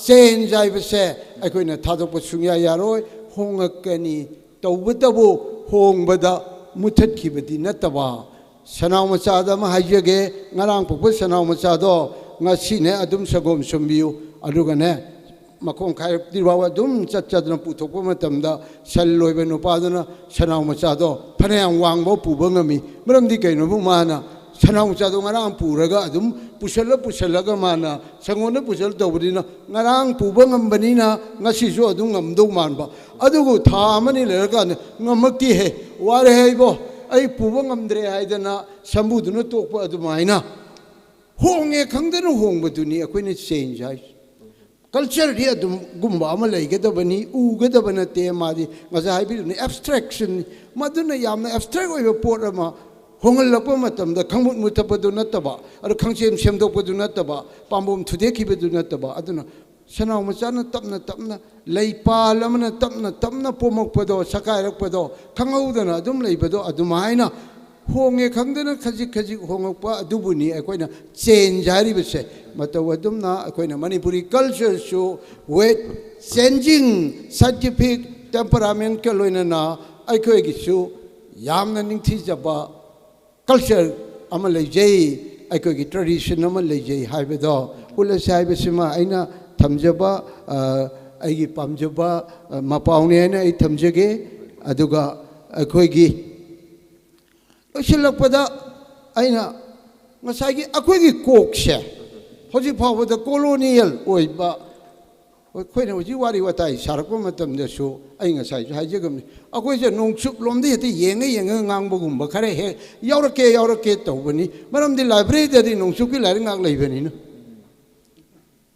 change ꯍꯥꯏꯕꯁꯦ ꯑꯩꯈꯣꯏꯅ ꯊꯥꯗꯣꯛꯄ ꯁꯨꯡꯌꯥ ꯌꯥꯔꯣꯏ꯫ ꯍꯣꯡꯉꯛꯀꯅꯤ꯫ ꯇꯧꯕꯇꯕꯨ ꯍꯣꯡꯕꯗ ꯃꯨꯊꯠꯈꯤꯕꯗꯤ ꯅꯠꯇꯕ꯫ ꯁꯅꯥꯎ ꯃꯆꯥꯗ ꯑꯃ ꯍꯥꯏꯖꯒꯦ, ꯉꯔꯥꯡ ꯄꯣꯛꯄ ꯁꯅꯥꯎ ꯃꯆꯥꯗꯣ ꯉꯁꯤꯅꯦ ꯑꯗꯨꯝ ꯁꯪꯒꯣꯝ ꯁꯨꯝꯕꯤꯌꯨ, ꯑꯗꯨꯒꯅꯦ ꯃꯈꯣꯡ ꯈꯥꯏꯔꯛꯇ꯭ꯔꯤ ꯐꯥꯎꯕ ꯑꯗꯨꯝ ꯆꯠ ꯆꯠꯇꯅ ꯄꯨꯊꯣꯛꯄ ꯃꯇꯝꯗ ꯁꯟ ꯂꯣꯏꯕ ꯅꯨꯄꯥꯗꯨꯅ ꯁꯅꯥꯎ ꯃꯆꯥꯗꯣ ꯐꯅꯌꯥꯝ ꯋꯥꯡꯕ ꯄꯨꯕ ꯉꯝꯃꯤ꯫ ꯃꯔꯝꯗꯤ ꯀꯩꯅꯣꯕꯨ ꯃꯥꯅ ꯁꯅꯥꯎꯆꯥꯗꯣ ꯉꯔꯥꯡ ꯄꯨꯔꯒ ꯑꯗꯨꯝ ꯄꯨꯁꯜꯂ ꯄꯨꯁꯜꯂꯒ ꯃꯥꯅ ꯁꯪꯒꯣꯟꯗ ꯄꯨꯁꯜꯂ ꯇꯧꯕꯅꯤꯅ, ꯉꯔꯥꯡ ꯄꯨꯕ ꯉꯝꯕꯅꯤꯅ ꯉꯁꯤꯁꯨ ꯑꯗꯨꯝ ꯉꯝꯗꯧ ꯃꯥꯟꯕ꯫ ꯑꯗꯨꯕꯨ ꯊꯥ ꯑꯃꯅꯤ ꯂꯩꯔꯀꯥꯟꯗ, "ꯉꯝꯃꯛꯇꯦꯍꯦ, ꯋꯥꯔꯦ ꯍꯥꯏꯕꯣ, ꯑꯩ ꯄꯨꯕ ꯉꯝꯗ꯭ꯔꯦ" ꯍꯥꯏꯗꯅ ꯁꯝꯕꯨꯗꯨꯅ ꯇꯣꯛꯄ ꯑꯗꯨꯃꯥꯏꯅ꯫ ꯍꯣꯡꯉꯦ ꯈꯪꯗꯅ ꯍꯣꯡꯕꯗꯨꯅꯤ ꯑꯩꯈꯣꯏꯅ ꯆꯦꯟꯖ ꯍꯥꯏꯁꯦ꯫ ꯀꯜꯆꯔꯗꯤ ꯑꯗꯨꯝꯒꯨꯝꯕ ꯑꯃ ꯂꯩꯒꯗꯕꯅꯤ, ꯎꯒꯗꯕ ꯅꯠꯇꯦ꯫ ꯃꯥꯗꯤ ꯉꯁꯥꯏ ꯍꯥꯏꯕꯤꯔꯤꯕꯅꯤ, ꯑꯦꯕꯁꯇ꯭ꯔꯦꯛꯁꯟꯅꯤ꯫ ꯃꯗꯨꯅ ꯌꯥꯝꯅ ꯑꯦꯕꯁꯇ꯭ꯔꯦꯛ ꯑꯣꯏꯕ ꯄꯣꯠ ꯑꯃ ꯍꯣꯡꯍꯜꯂꯛꯄ ꯃꯇꯝꯗ ꯈꯪꯃꯨꯠ ꯃꯨꯠꯊꯠꯄꯗꯨ ꯅꯠꯇꯕ, ꯑꯗꯨ ꯈꯪꯁꯦꯝ ꯁꯦꯝꯗꯣꯛꯄꯗꯨ ꯅꯠꯇꯕ, ꯄꯥꯝꯕꯣꯝ ꯊꯨꯗꯦꯛꯈꯤꯕꯗꯨ ꯅꯠꯇꯕ꯫ ꯑꯗꯨꯅ ꯁꯅꯥꯎ ꯃꯆꯥꯅ ꯇꯞꯅ ꯇꯞꯅ, ꯂꯩꯄꯥꯜ ꯑꯃꯅ ꯇꯞꯅ ꯇꯞꯅ ꯄꯣꯝꯃꯛꯄꯗꯣ, ꯁꯀꯥꯏꯔꯛꯄꯗꯣ, ꯈꯪꯍꯧꯗꯅ ꯑꯗꯨꯝ ꯂꯩꯕꯗꯣ, ꯑꯗꯨꯃꯥꯏꯅ ꯍꯣꯡꯉꯦ ꯈꯪꯗꯅ ꯈꯖꯤꯛ ꯈꯖꯤꯛ ꯍꯣꯡꯉꯛꯄ ꯑꯗꯨꯕꯨꯅꯤ ꯑꯩꯈꯣꯏꯅ ꯆꯦꯟꯖ ꯍꯥꯏꯔꯤꯕꯁꯦ꯫ ꯃꯇꯧ ꯑꯗꯨꯝꯅ ꯑꯩꯈꯣꯏꯅ Manipuri ꯀꯜꯆꯔꯁꯨ with changing scientific temperament ꯀ ꯂꯣꯏꯅꯅ ꯑꯩꯈꯣꯏꯒꯤꯁꯨ ꯌꯥꯝꯅ ꯅꯤꯡꯊꯤꯖꯕ ꯀꯜꯆꯔ ꯑꯃ ꯂꯩꯖꯩ, ꯑꯩꯈꯣꯏꯒꯤ ꯇ꯭ꯔꯦꯗꯤꯁꯟ ꯑꯃ ꯂꯩꯖꯩ ꯍꯥꯏꯕꯗꯣ ꯎꯠꯂꯁꯤ ꯍꯥꯏꯕꯁꯤꯃ ꯑꯩꯅ ꯊꯝꯖꯕ, ꯑ, ꯑꯩꯒꯤ ꯄꯥꯝꯖꯕ, ꯑ, ꯃꯄꯥꯎꯅꯤ ꯍꯥꯏꯅ ꯑꯩ ꯊꯝꯖꯒꯦ꯫ ꯑꯗꯨꯒ ꯑꯩꯈꯣꯏꯒꯤ ꯂꯣꯏꯁꯤꯜꯂꯛꯄꯗ ꯑꯩꯅ ꯉꯁꯥꯏꯒꯤ ꯑꯩꯈꯣꯏꯒꯤ ꯀꯣꯛꯁꯦ ꯍꯧꯖꯤꯛ ꯐꯥꯎꯕꯗ ꯀꯣꯂꯣꯅꯤꯌꯦꯜ ꯑꯣꯏꯕ, ꯑꯩꯈꯣꯏꯅ ꯍꯧꯖꯤꯛ ꯋꯥꯔꯤ ꯋꯥꯇꯥꯏ ꯁꯥꯔꯛꯄ ꯃꯇꯝꯗꯁꯨ ꯑꯩ ꯉꯁꯥꯏꯁꯨ ꯍꯥꯏꯖꯈ꯭ꯔꯕꯅꯤ, ꯑꯩꯈꯣꯏꯁꯦ ꯅꯣꯡꯆꯨꯞ ꯂꯣꯝꯗ ꯍꯦꯛꯇ ꯌꯦꯡꯉ ꯌꯦꯡꯉꯒ ꯉꯥꯡꯕꯒꯨꯝꯕ ꯈꯔ ꯍꯦꯛ ꯌꯥꯎꯔꯛꯀꯦ, ꯌꯥꯎꯔꯛꯀꯦ ꯇꯧꯕꯅꯤ꯫ ꯃꯔꯝꯗꯤ ꯂꯥꯏꯕ꯭ꯔꯦꯔꯤꯗꯗꯤ ꯅꯣꯡꯆꯨꯞꯀꯤ ꯂꯥꯏꯔꯤꯛ ꯉꯥꯛ ꯂꯩꯕꯅꯤꯅ꯫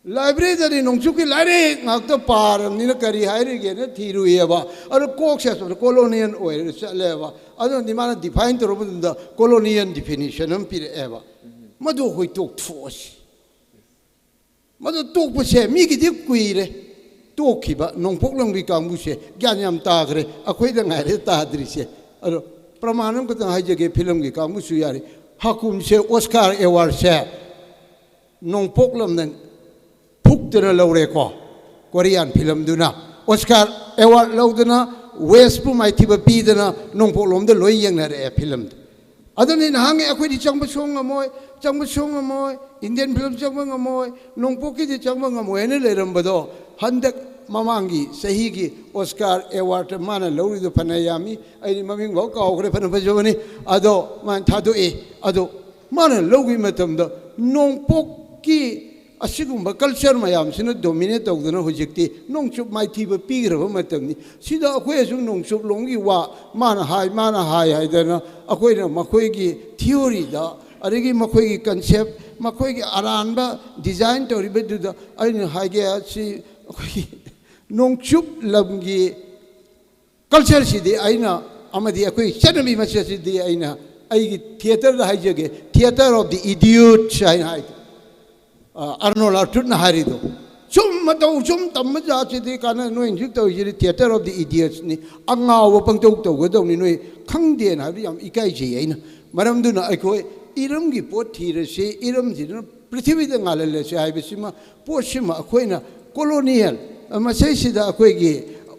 ꯂꯥꯏꯕ꯭ꯔꯦꯔꯤꯗꯗꯤ ꯅꯣꯡꯆꯨꯞꯀꯤ ꯂꯥꯏꯔꯤꯛ ꯉꯥꯛꯇ ꯄꯥꯔꯕꯅꯤꯅ ꯀꯔꯤ ꯍꯥꯏꯔꯤꯒꯦꯅ ꯊꯤꯔꯨꯏꯌꯦꯕ꯫ ꯑꯗꯣ ꯀꯣꯛꯁꯦ ꯑꯁꯣꯝꯗ ꯀꯣꯂꯣꯅꯤꯌꯦꯜ ꯑꯣꯏꯔ ꯆꯠꯂꯦꯕ꯫ ꯑꯗꯨꯅꯗꯤ ꯃꯥꯅ ꯗꯤꯐꯥꯏꯟ ꯇꯧꯔꯛꯄ ꯃꯇꯝꯗ ꯀꯣꯂꯣꯅꯤꯌꯦꯜ ꯗꯤꯐꯤꯅꯤꯁꯟ ꯑꯃ ꯄꯤꯔꯛꯑꯦꯕ꯫ ꯃꯗꯨ ꯑꯩꯈꯣꯏ ꯇꯣꯛꯊꯣꯛꯑꯁꯤ꯫ ꯃꯗꯨ ꯇꯣꯛꯄꯁꯦ ꯃꯤꯒꯤꯗꯤ ꯀꯨꯏꯔꯦ ꯇꯣꯛꯈꯤꯕ꯫ ꯅꯣꯡꯄꯣꯛ ꯂꯝꯒꯤ ꯀꯥꯡꯕꯨꯁꯦ ꯒ꯭ꯌꯥꯟ ꯌꯥꯝ ꯇꯥꯈ꯭ꯔꯦ, ꯑꯩꯈꯣꯏꯗ ꯉꯥꯏꯔꯦ ꯇꯥꯗ꯭ꯔꯤꯁꯦ꯫ ꯑꯗꯣ ꯄ꯭ꯔꯃꯥꯟ ꯑꯃꯈꯛꯇꯪ ꯍꯥꯏꯖꯒꯦ, ꯐꯤꯂꯝꯒꯤ ꯀꯥꯡꯕꯨꯁꯨ ꯌꯥꯔꯤ꯫ ꯍꯥꯀꯨꯝꯁꯦ ꯑꯣꯁꯀꯥꯔ ꯑꯦꯋꯥꯔꯗꯁꯦ ꯅꯣꯡꯄꯣꯛ ꯂꯝꯅ ꯐꯨꯛꯇꯅ ꯂꯧꯔꯦꯀꯣ, ꯀꯣꯔꯤꯌꯥꯟ ꯐꯤꯂꯝꯗꯨꯅ꯫ ꯑꯣꯁꯀꯥꯔ ꯑꯦꯋꯥꯔꯗ ꯂꯧꯗꯅ ꯋꯦꯁꯄꯨ ꯃꯥꯏꯊꯤꯕ ꯄꯤꯗꯅ ꯅꯣꯡꯄꯣꯛꯂꯣꯝꯗ ꯂꯣꯏ ꯌꯦꯡꯅꯔꯛꯑꯦ ꯐꯤꯂꯝꯗꯣ꯫ ꯑꯗꯨꯅꯤ ꯅꯍꯥꯟꯒꯤ ꯑꯩꯈꯣꯏꯗꯤ ꯆꯪꯕ ꯁꯨꯡ ꯉꯝꯃꯣꯏ, ꯆꯪꯕ ꯁꯨꯡ ꯉꯝꯃꯣꯏ, ꯏꯟꯗꯤꯌꯟ ꯐꯤꯂꯝ ꯆꯪꯕ ꯉꯝꯃꯣꯏ, ꯅꯣꯡꯄꯣꯛꯀꯤꯗꯤ ꯆꯪꯕ ꯉꯝꯃꯣꯏ ꯍꯥꯏꯅ ꯂꯩꯔꯝꯕꯗꯣ, ꯍꯟꯗꯛ ꯃꯃꯥꯡꯒꯤ ꯆꯍꯤꯒꯤ ꯑꯣꯁꯀꯥꯔ ꯑꯦꯋꯥꯔꯗ ꯃꯥꯅ ꯂꯧꯔꯤꯗꯣ ꯐꯅ ꯌꯥꯝꯃꯤ, ꯑꯩꯗꯤ ꯃꯃꯤꯡ ꯐꯥꯎ ꯀꯥꯎꯈ꯭ꯔꯦ, ꯐꯅ ꯐꯖꯕꯅꯤ꯫ ꯑꯗꯣ ꯃꯥꯅ ꯊꯥꯗꯣꯛꯏ꯫ ꯑꯗꯣ ꯃꯥꯅ ꯂꯧꯈꯤꯕ ꯃꯇꯝꯗ ꯅꯣꯡꯄꯣꯛꯀꯤ ꯑꯁꯤꯒꯨꯝꯕ ꯀꯜꯆꯔ ꯃꯌꯥꯝꯁꯤꯅ ꯗꯣꯃꯤꯅꯦꯠ ꯇꯧꯗꯅ ꯍꯧꯖꯤꯛꯇꯤ ꯅꯣꯡꯆꯨꯞ ꯃꯥꯏꯊꯤꯕ ꯄꯤꯈ꯭ꯔꯕ ꯃꯇꯝꯅꯤ꯫ ꯁꯤꯗ ꯑꯩꯈꯣꯏ ꯑꯁꯨꯝ ꯅꯣꯡꯆꯨꯞ ꯂꯣꯝꯒꯤ ꯋꯥ ꯃꯥꯅ ꯍꯥꯏ, ꯃꯥꯅ ꯍꯥꯏ ꯍꯥꯏꯗꯅ ꯑꯩꯈꯣꯏꯅ ꯃꯈꯣꯏꯒꯤ ꯊꯤꯑꯣꯔꯤꯗ, ꯑꯗꯒꯤ ꯃꯈꯣꯏꯒꯤ ꯀꯟꯁꯦꯞ, ꯃꯈꯣꯏꯒꯤ ꯑꯔꯥꯟꯕ ꯗꯤꯖꯥꯏꯟ ꯇꯧꯔꯤꯕꯗꯨꯗ ꯑꯩꯅ ꯍꯥꯏꯒꯦ, ꯁꯤ ꯑꯩꯈꯣꯏꯒꯤ ꯅꯣꯡꯆꯨꯞ ꯂꯝꯒꯤ ꯀꯜꯆꯔꯁꯤꯗꯤ ꯑꯩꯅ, ꯑꯃꯗꯤ ꯑꯩꯈꯣꯏ ꯆꯠꯅꯕꯤ ꯃꯁꯦꯟꯁꯤꯗꯤ ꯑꯩꯅ ꯑꯩꯒꯤ ꯊꯤꯌꯦꯇꯔꯗ ꯍꯥꯏꯖꯒꯦ, theatre of the idiots ꯍꯥꯏꯅ ꯍꯥꯏꯗꯣ꯫ ꯑꯥꯔꯅꯣꯜ ꯑꯥꯔꯇꯨꯠꯅ ꯍꯥꯏꯔꯤꯗꯣ꯫ ꯁꯨꯝ ꯃꯇꯧ ꯁꯨꯝ ꯇꯝꯕ ꯖꯥꯠꯁꯤꯗꯤ ꯀꯥꯟꯅ ꯅꯣꯏ ꯍꯧꯖꯤꯛ ꯇꯧꯔꯤꯁꯤꯗꯤ theatre of the idiotsꯅꯤ, ꯑꯉꯥꯎꯕ ꯄꯪꯇꯧ ꯇꯧꯒꯗꯧꯅꯤ, ꯅꯣꯏ ꯈꯪꯗꯦꯅ ꯍꯥꯏꯕꯗꯤ ꯌꯥꯝ ꯏꯀꯥꯏꯖꯩ ꯑꯩꯅ꯫ ꯃꯔꯝꯗꯨꯅ ꯑꯩꯈꯣꯏ ꯏꯔꯝꯒꯤ ꯄꯣꯠ ꯊꯤꯔꯁꯤ, ꯏꯔꯝꯁꯤꯗꯅ ꯄ꯭ꯔꯤꯊꯤꯕꯤꯗ ꯉꯥꯜꯍꯜꯂꯁꯤ ꯍꯥꯏꯕꯁꯤꯃ, ꯄꯣꯠꯁꯤꯃ ꯑꯩꯈꯣꯏꯅ ꯀꯣꯂꯣꯅꯤꯌꯦꯜ, ꯃꯁꯤꯁꯤꯗ ꯑꯩꯈꯣꯏꯒꯤ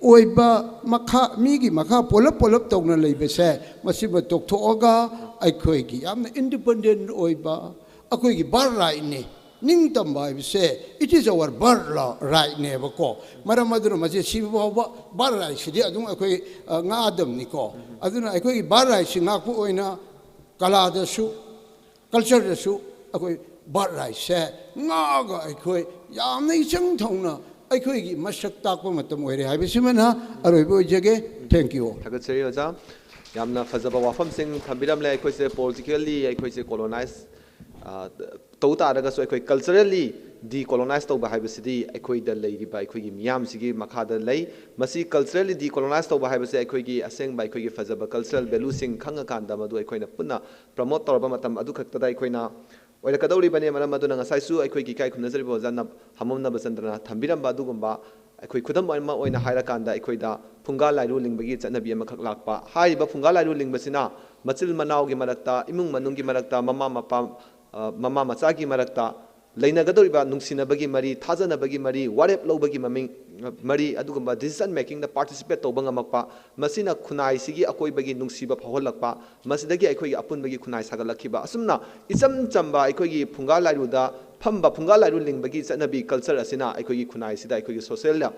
ꯑꯣꯏꯕ ꯃꯈꯥ, ꯃꯤꯒꯤ ꯃꯈꯥ ꯄꯣꯜꯂꯞ ꯄꯣꯜꯂꯞ ꯇꯧꯅ ꯂꯩꯕꯁꯦ, ꯃꯁꯤꯃ ꯇꯣꯛꯊꯣꯛꯑꯒ ꯑꯩꯈꯣꯏꯒꯤ ꯌꯥꯝꯅ ꯏꯟꯗꯤꯄꯦꯟꯗꯦꯟ ꯑꯣꯏꯕ ꯑꯩꯈꯣꯏꯒꯤ ꯕꯥꯔꯠ ꯔꯥꯏꯠꯅꯤ꯫ ꯅꯤꯡꯇꯝꯕ ꯍꯥꯏꯕꯁꯦ, it is our birth rightꯅꯦꯕꯀꯣ꯫ ꯃꯔꯝ ꯑꯗꯨꯅ ꯃꯁꯤ ꯁꯤꯕ ꯐꯥꯎꯕ ꯕꯥꯔꯠ ꯔꯥꯏꯠꯁꯤꯗꯤ ꯑꯗꯨꯝ ꯑꯩꯈꯣꯏ, ꯑ, ꯉꯥꯛꯑꯗꯕꯅꯤꯀꯣ꯫ ꯑꯗꯨꯅ ꯑꯩꯈꯣꯏꯒꯤ ꯕꯥꯔꯠ ꯔꯥꯏꯠꯁꯤ ꯉꯥꯛꯄ ꯑꯣꯏꯅ ꯀꯂꯥꯗꯁꯨ, ꯀꯜꯆꯔꯗꯁꯨ ꯑꯩꯈꯣꯏ ꯕꯥꯔꯠ ꯔꯥꯏꯠꯁꯦ ꯉꯥꯛꯑꯒ ꯑꯩꯈꯣꯏ ꯌꯥꯝꯅ ꯏꯆꯪ ꯊꯧꯅ ꯑꯩꯈꯣꯏꯒꯤ ꯃꯁꯛ ꯇꯥꯛꯄ ꯃꯇꯝ ꯑꯣꯏꯔꯦ ꯍꯥꯏꯕꯁꯤꯃꯅ ꯑꯔꯣꯏꯕ ꯑꯣꯏꯖꯒꯦ꯫ Thank you all꯫ ꯊꯥꯒꯠꯆꯔꯤ ꯑꯣꯖꯥ, ꯌꯥꯝꯅ ꯐꯖꯕ ꯋꯥꯐꯝꯁꯤꯡ ꯊꯝꯕꯤꯔꯝꯂꯦ꯫ ꯑꯩꯈꯣꯏꯁꯦ politically ꯑꯩꯈꯣꯏꯁꯦ colonize, ꯑ, ꯇꯧ ꯇꯥꯔꯒꯁꯨ ꯑꯩꯈꯣꯏ culturally decolonize ꯇꯧꯕ ꯍꯥꯏꯕꯁꯤꯗꯤ ꯑꯩꯈꯣꯏꯗ ꯂꯩꯔꯤꯕ ꯑꯩꯈꯣꯏꯒꯤ ꯃꯤꯌꯥꯝꯁꯤꯒꯤ ꯃꯈꯥꯗ ꯂꯩ꯫ ꯃꯁꯤ culturally decolonize ꯇꯧꯕ ꯍꯥꯏꯕꯁꯦ ꯑꯩꯈꯣꯏꯒꯤ ꯑꯁꯦꯡꯕ ꯑꯩꯈꯣꯏꯒꯤ ꯐꯖꯕ cultural valueꯁꯤꯡ ꯈꯪꯉꯀꯥꯟꯗ ꯃꯗꯨ ꯑꯩꯈꯣꯏꯅ ꯄꯨꯟꯅ promote ꯇꯧꯔꯕ ꯃꯇꯝ ꯑꯗꯨ ꯈꯛꯇꯗ ꯑꯩꯈꯣꯏꯅ ꯑꯣꯏꯔꯛꯀꯗꯧꯔꯤꯕꯅꯤ꯫ ꯃꯔꯝ ꯑꯗꯨꯅ ꯉꯁꯥꯏꯁꯨ ꯑꯩꯈꯣꯏꯒꯤ ꯏꯀꯥꯏ ꯈꯨꯝꯅꯖꯔꯤꯕ ꯑꯣꯖꯥ ꯅ-, ꯍꯥꯃꯝ ꯅꯕꯆꯟꯗ꯭ꯔꯅ ꯊꯝꯕꯤꯔꯝꯕ ꯑꯗꯨꯒꯨꯝꯕ ꯑꯩꯈꯣꯏ ꯈꯨꯗꯝ ꯑꯃ ꯑꯣꯏꯅ ꯍꯥꯏꯔꯀꯥꯟꯗ ꯑꯩꯈꯣꯏꯗ ꯐꯨꯡꯒꯥ ꯂꯥꯏꯔꯨ ꯂꯤꯡꯕꯒꯤ ꯆꯠꯅꯕꯤ ꯑꯃꯈꯛ ꯂꯥꯛꯄ꯫ ꯍꯥꯏꯔꯤꯕ ꯐꯨꯡꯒꯥ ꯂꯥꯏꯔꯨ ꯂꯤꯡꯕꯁꯤꯅ ꯃꯆꯤꯜ ꯃꯅꯥꯎꯒꯤ ꯃꯔꯛꯇ, ꯏꯃꯨꯡ ꯃꯅꯨꯡꯒꯤ ꯃꯔꯛꯇ, ꯃꯃꯥ ꯃꯄꯥ, ꯑ, ꯃꯃꯥ ꯃꯆꯥꯒꯤ ꯃꯔꯛꯇ ꯂꯩꯅꯒꯗꯧꯔꯤꯕ ꯅꯨꯡꯁꯤꯅꯕꯒꯤ ꯃꯔꯤ, ꯊꯥꯖꯅꯕꯒꯤ ꯃꯔꯤ, ꯋꯥꯔꯦꯞ ꯂꯧꯕꯒꯤ ꯃꯃꯤꯡ, ꯃꯔꯤ, ꯑꯗꯨꯒꯨꯝꯕ decision makingꯗ participate ꯇꯧꯕ ꯉꯝꯃꯛꯄ, ꯃꯁꯤꯅ ꯈꯨꯟꯅꯥꯏꯁꯤꯒꯤ ꯑꯀꯣꯏꯕꯒꯤ ꯅꯨꯡꯁꯤꯕ ꯐꯥꯎꯍꯜꯂꯛꯄ, ꯃꯁꯤꯗꯒꯤ ꯑꯩꯈꯣꯏꯒꯤ ꯑꯄꯨꯟꯕꯒꯤ ꯈꯨꯟꯅꯥꯏ ꯁꯥꯒꯠꯂꯛꯈꯤꯕ꯫ ꯑꯁꯨꯝꯅ ꯏꯆꯝ ꯆꯝꯕ ꯑꯩꯈꯣꯏꯒꯤ ꯐꯨꯡꯒꯥ ꯂꯥꯏꯔꯨꯗ ꯐꯝꯕ ꯐꯨꯡꯒꯥ ꯂꯥꯏꯔꯨ ꯂꯤꯡꯕꯒꯤ ꯆꯠꯅꯕꯤ, culture ꯑꯁꯤꯅ ꯑꯩꯈꯣꯏꯒꯤ ꯈꯨꯟꯅꯥꯏꯁꯤꯗ, ꯑꯩꯈꯣꯏꯒꯤ socialꯗ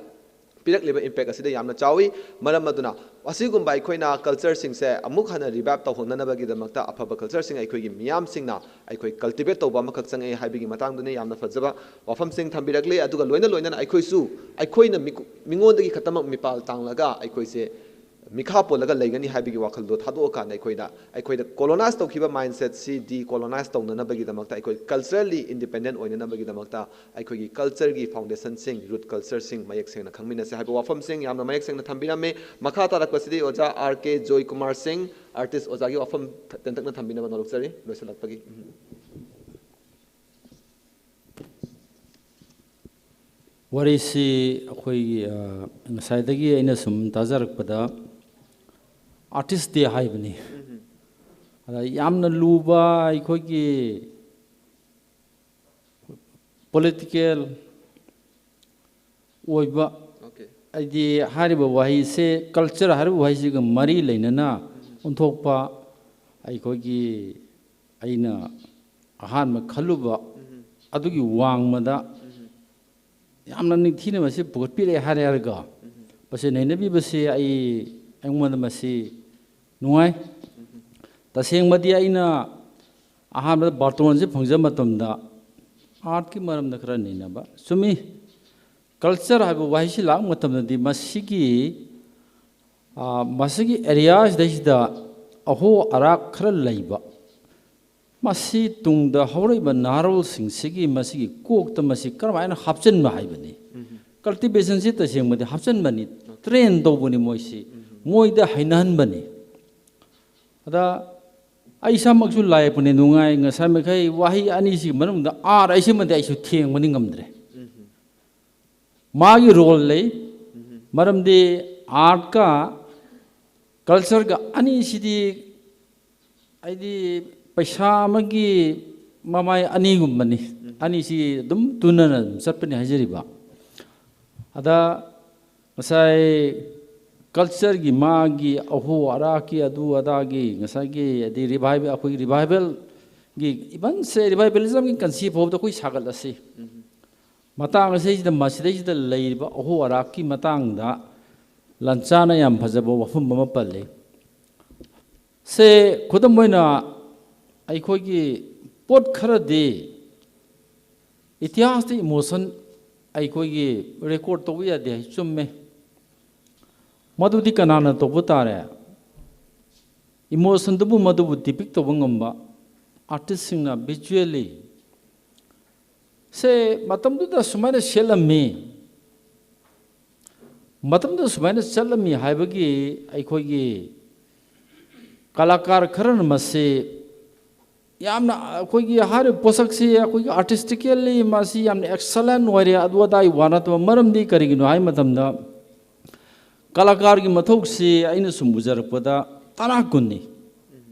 ꯄꯤꯔꯛꯂꯤꯕ ꯏꯝꯄꯦꯛ ꯑꯁꯤꯗ ꯌꯥꯝꯅ ꯆꯥꯎꯏ꯫ ꯃꯔꯝ ꯑꯗꯨꯅ ꯑꯁꯤꯒꯨꯝꯕ ꯑꯩꯈꯣꯏꯅ ꯀꯜꯆꯔꯁꯤꯡꯁꯦ ꯑꯃꯨꯛ ꯍꯟꯅ ꯔꯤꯚꯥꯏꯞ ꯇꯧꯍꯧꯅꯅꯕꯒꯤꯗꯃꯛꯇ ꯑꯐꯕ ꯀꯜꯆꯔꯁꯤꯡ ꯑꯩꯈꯣꯏꯒꯤ ꯃꯤꯌꯥꯝꯁꯤꯡꯅ ꯑꯩꯈꯣꯏ ꯀꯜꯇꯤꯚꯦꯠ ꯇꯧꯕ ꯑꯃꯈꯛ ꯆꯪꯉꯛꯑꯦ ꯍꯥꯏꯕꯒꯤ ꯃꯇꯥꯡꯗꯨꯅ ꯌꯥꯝꯅ ꯐꯖꯕ ꯋꯥꯐꯝꯁꯤꯡ ꯊꯝꯕꯤꯔꯛꯂꯤ꯫ ꯑꯗꯨꯒ ꯂꯣꯏꯅ ꯂꯣꯏꯅꯅ ꯑꯩꯈꯣꯏꯁꯨ ꯑꯩꯈꯣꯏꯅ ꯃꯤꯀꯨ-, ꯃꯤꯉꯣꯟꯗꯒꯤ ꯈꯛꯇꯃꯛ ꯃꯤꯄꯥꯜ ꯇꯥꯡꯂꯒ ꯑꯩꯈꯣꯏꯁꯦ ꯃꯤꯈꯥ ꯄꯣꯜꯂꯒ ꯂꯩꯒꯅꯤ ꯍꯥꯏꯕꯒꯤ ꯋꯥꯈꯜꯗꯣ ꯊꯥꯗꯣꯛꯑꯀꯥꯟꯗ ꯑꯩꯈꯣꯏꯗ, ꯑꯩꯈꯣꯏꯗ ꯀꯣꯂꯣꯅꯥꯏꯁ ꯇꯧꯈꯤꯕ ꯃꯥꯏꯟꯁꯦꯠꯁꯤ ꯗꯤꯀꯣꯂꯣꯅꯥꯏꯁ ꯇꯧꯅꯅꯕꯒꯤꯗꯃꯛꯇ, ꯑꯩꯈꯣꯏ ꯀꯜꯆꯔꯦꯜꯂꯤ ꯏꯟꯗꯤꯄꯦꯟꯗꯦꯟ ꯑꯣꯏꯅꯅꯕꯒꯤꯗꯃꯛꯇ ꯑꯩꯈꯣꯏꯒꯤ ꯀꯜꯆꯔꯒꯤ ꯐꯥꯎꯟꯗꯦꯁꯟꯁꯤꯡ, ꯔꯨꯠ ꯀꯜꯆꯔꯁꯤꯡ ꯃꯌꯦꯛ ꯁꯦꯡꯅ ꯈꯪꯃꯤꯟꯅꯁꯦ ꯍꯥꯏꯕ ꯋꯥꯐꯝꯁꯤꯡ ꯌꯥꯝꯅ ꯃꯌꯦꯛ ꯁꯦꯡꯅ ꯊꯝꯕꯤꯔꯝꯃꯤ꯫ ꯃꯈꯥ ꯇꯥꯔꯛꯄꯁꯤꯗꯤ ꯑꯣꯖꯥ ꯑꯥꯔ ꯀꯦ ꯖꯣꯏ ꯀꯨꯃꯥꯔ ꯁꯤꯡ, ꯑꯥꯔꯇꯤꯁ ꯑꯣꯖꯥꯒꯤ ꯋꯥꯐꯝ ꯇꯦꯟꯇꯛꯅ ꯊꯝꯕꯤꯅꯕ ꯅꯣꯜꯂꯛꯆꯔꯤ꯫ ꯂꯣꯏꯁꯤꯜꯂꯛꯄꯒꯤ꯫ ꯎꯝ꯫ ꯋꯥꯔꯤꯁꯤ ꯑꯩꯈꯣꯏꯒꯤ, ꯑ, ꯉꯁꯥꯏꯗꯒꯤ ꯑꯩꯅ ꯁꯨꯝ ꯇꯥꯖꯔꯛꯄꯗ ꯑꯥꯔꯇꯤꯁ ꯗꯦ ꯍꯥꯏꯕꯅꯤ꯫ ꯎꯝ꯫ ꯑꯗ ꯌꯥꯝꯅ ꯂꯨꯕ ꯑꯩꯈꯣꯏꯒꯤ ꯄꯣꯂꯤꯇꯤꯀꯦꯜ ꯑꯣꯏꯕ, ꯑꯣꯀꯦ꯫ ꯍꯥꯏꯗꯤ ꯍꯥꯏꯔꯤꯕ ꯋꯥꯍꯩꯁꯦ, ꯀꯜꯆꯔ ꯍꯥꯏꯔꯤꯕ ꯋꯥꯍꯩꯁꯤꯒ ꯃꯔꯤ ꯂꯩꯅꯅ ꯎꯝ꯫ ꯑꯣꯟꯊꯣꯛꯄ ꯑꯩꯈꯣꯏꯒꯤ, ꯑꯩꯅ ꯑꯍꯥꯟꯕ ꯈꯜꯂꯨꯕ ꯎꯝ꯫ ꯑꯗꯨꯒꯤ ꯋꯥꯡꯃꯗ ꯎꯝ꯫ ꯌꯥꯝꯅ ꯅꯤꯡꯊꯤꯅ ꯃꯁꯤ ꯄꯨꯈꯠꯄꯤꯔꯛꯑꯦ ꯍꯥꯏꯔꯦ ꯍꯥꯏꯔꯒ ꯎꯝ꯫ ꯃꯁꯤ ꯅꯩꯅꯕꯤꯕꯁꯤ ꯑꯩ, ꯑꯩꯉꯣꯟꯗ ꯃꯁꯤ ꯅꯨꯡꯉꯥꯏ꯫ ꯎꯝ꯫ ꯇꯁꯦꯡꯕꯗꯤ ꯑꯩꯅ ꯑꯍꯥꯟꯕꯗ ꯕꯥꯔꯇꯣꯟꯁꯦ ꯐꯪꯖꯕ ꯃꯇꯝꯗ ꯑꯥꯔꯠꯀꯤ ꯃꯔꯝꯗ ꯈꯔ ꯅꯩꯅꯕ꯫ ꯆꯨꯝꯃꯤ, ꯀꯜꯆꯔ ꯍꯥꯏꯕ ꯋꯥꯍꯩꯁꯤ ꯂꯥꯛꯄ ꯃꯇꯝꯗꯗꯤ ꯃꯁꯤꯒꯤ, ꯑ, ꯃꯁꯤꯒꯤ ꯑꯦꯔꯤꯌꯥꯁꯤꯗꯩꯁꯤꯗ ꯑꯍꯣ ꯑꯔꯥꯛ ꯈꯔ ꯂꯩꯕ, ꯃꯁꯤ ꯇꯨꯡꯗ ꯍꯧꯔꯛꯏꯕ ꯅꯍꯥꯔꯣꯜꯁꯤꯡꯁꯤꯒꯤ ꯃꯁꯤꯒꯤ ꯀꯣꯛꯇ ꯃꯁꯤ ꯀꯔꯝꯍꯥꯏꯅ ꯍꯥꯞꯆꯤꯟꯕ ꯍꯥꯏꯕꯅꯤ꯫ ꯎꯝ꯫ ꯀꯜꯇꯤꯚꯦꯁꯟꯁꯤ ꯇꯁꯦꯡꯕꯗꯤ ꯍꯥꯞꯆꯤꯟꯕꯅꯤ, ꯇ꯭ꯔꯦꯟ ꯇꯧꯕꯅꯤ ꯃꯣꯏꯁꯤ, ꯎꯝ꯫ ꯃꯣꯏꯗ ꯍꯩꯅꯍꯟꯕꯅꯤ꯫ ꯑꯗ ꯑꯩ ꯏꯁꯥꯃꯛꯁꯨ ꯂꯥꯏ ꯌꯦꯛꯄꯅꯤ, ꯅꯨꯡꯉꯥꯏ꯫ ꯉꯁꯥꯏ ꯃꯈꯩ ꯋꯥꯍꯩ ꯑꯅꯤꯁꯤꯒꯤ ꯃꯅꯨꯡꯗ ꯑꯥꯔ ꯍꯥꯏꯁꯤꯃꯗꯤ ꯑꯩꯁꯨ ꯊꯦꯡꯕꯅꯤ ꯉꯝꯗ꯭ꯔꯦ꯫ ꯎꯝ꯫ ꯃꯥꯒꯤ ꯔꯣꯜ ꯂꯩ꯫ ꯎꯝ꯫ ꯃꯔꯝꯗꯤ ꯑꯥꯔꯠꯀ ꯀꯜꯆꯔꯒ ꯑꯅꯤꯁꯤꯗꯤ ꯍꯥꯏꯗꯤ ꯄꯩꯁꯥ ꯑꯃꯒꯤ ꯃꯃꯥꯏ ꯑꯅꯤꯒꯨꯝꯕꯅꯤ꯫ ꯎꯝ꯫ ꯑꯅꯤꯁꯤ ꯑꯗꯨꯝ ꯇꯨꯅꯅ ꯑꯗꯨꯝ ꯆꯠꯄꯅꯤ ꯍꯥꯏꯖꯔꯤꯕ꯫ ꯑꯗ ꯉꯁꯥꯏ ꯀꯜꯆꯔꯒꯤ ꯃꯥꯒꯤ ꯑꯍꯣ ꯑꯔꯥꯛꯀꯤ ꯑꯗꯨ ꯑꯗꯥꯒꯤ ꯉꯁꯥꯏꯒꯤ ꯍꯥꯏꯗꯤ ꯔꯤꯚꯥꯏꯕꯦꯜ, ꯑꯩꯈꯣꯏꯒꯤ ꯔꯤꯚꯥꯏꯕꯦꯜꯒꯤ, ꯏꯚꯟꯁꯦ ꯔꯤꯚꯥꯏꯕꯦꯂꯤꯖꯝꯒꯤ ꯀꯟꯁꯤꯞ ꯐꯥꯎꯕꯗ ꯑꯩꯈꯣꯏ ꯁꯥꯒꯠꯂꯁꯤ꯫ ꯎꯝ꯫ ꯃꯇꯥꯡ ꯑꯁꯤꯗꯩꯁꯤꯗ, ꯃꯁꯤꯗꯩꯁꯤꯗ ꯂꯩꯔꯤꯕ ꯑꯍꯣ ꯑꯔꯥꯛꯀꯤ ꯃꯇꯥꯡꯗ ꯂꯟꯆꯥꯅ ꯌꯥꯝ ꯐꯖꯕ ꯋꯥꯐꯝ ꯑꯃ ꯄꯜꯂꯤ꯫ ꯁꯦ, ꯈꯨꯗꯝ ꯑꯣꯏꯅ, ꯑꯩꯈꯣꯏꯒꯤ ꯄꯣꯠ ꯈꯔꯗꯤ ꯏꯇꯤꯍꯥꯁꯇ ꯏꯃꯣꯁꯟ ꯑꯩꯈꯣꯏꯒꯤ ꯔꯦꯀꯣꯔꯠ ꯇꯧꯕ ꯌꯥꯗꯦ ꯍꯥꯏ, ꯆꯨꯝꯃꯦ꯫ ꯃꯗꯨꯗꯤ ꯀꯅꯥꯅ ꯇꯧꯕ ꯇꯥꯔꯦ? ꯏꯃꯣꯁꯟꯗꯨꯕꯨ, ꯃꯗꯨꯕꯨ ꯗꯤꯄꯤꯛ ꯇꯧꯕ ꯉꯝꯕ ꯑꯥꯔꯇꯤꯁꯁꯤꯡꯅ ꯚꯤꯖꯨꯋꯦꯜꯂꯤ꯫ ꯁꯦ, ꯃꯇꯝꯗꯨꯗ ꯁꯨꯃꯥꯏꯅ ꯁꯦꯠꯂꯝꯃꯤ, ꯃꯇꯝꯗꯨꯗ ꯁꯨꯃꯥꯏꯅ ꯆꯠꯂꯝꯃꯤ ꯍꯥꯏꯕꯒꯤ ꯑꯩꯈꯣꯏꯒꯤ ꯀꯂꯥꯀꯥꯔ ꯈꯔꯅ ꯃꯁꯤ ꯌꯥꯝꯅ, ꯑꯩꯈꯣꯏꯒꯤ ꯍꯥꯏꯔꯤꯕ ꯄꯣꯠꯁꯛꯁꯤ ꯑꯩꯈꯣꯏꯒꯤ ꯑꯥꯔꯇꯤꯁꯇꯤꯀꯦꯜꯂꯤ ꯃꯁꯤ ꯌꯥꯝꯅ ꯑꯦꯛꯁꯂꯦꯟ ꯑꯣꯏꯔꯦ, ꯑꯗꯨ ꯑꯗꯥꯒꯤ ꯋꯥ ꯅꯠꯇꯕ꯫ ꯃꯔꯝꯗꯤ ꯀꯔꯤꯒꯤꯅꯣ ꯍꯥꯏꯕ ꯃꯇꯝꯗ, ꯀꯂꯥꯀꯥꯔꯒꯤ ꯃꯊꯧꯁꯤ ꯑꯩꯅ ꯁꯨꯝ ꯎꯖꯔꯛꯄꯗ ꯇꯔꯥ ꯀꯨꯟꯅꯤ꯫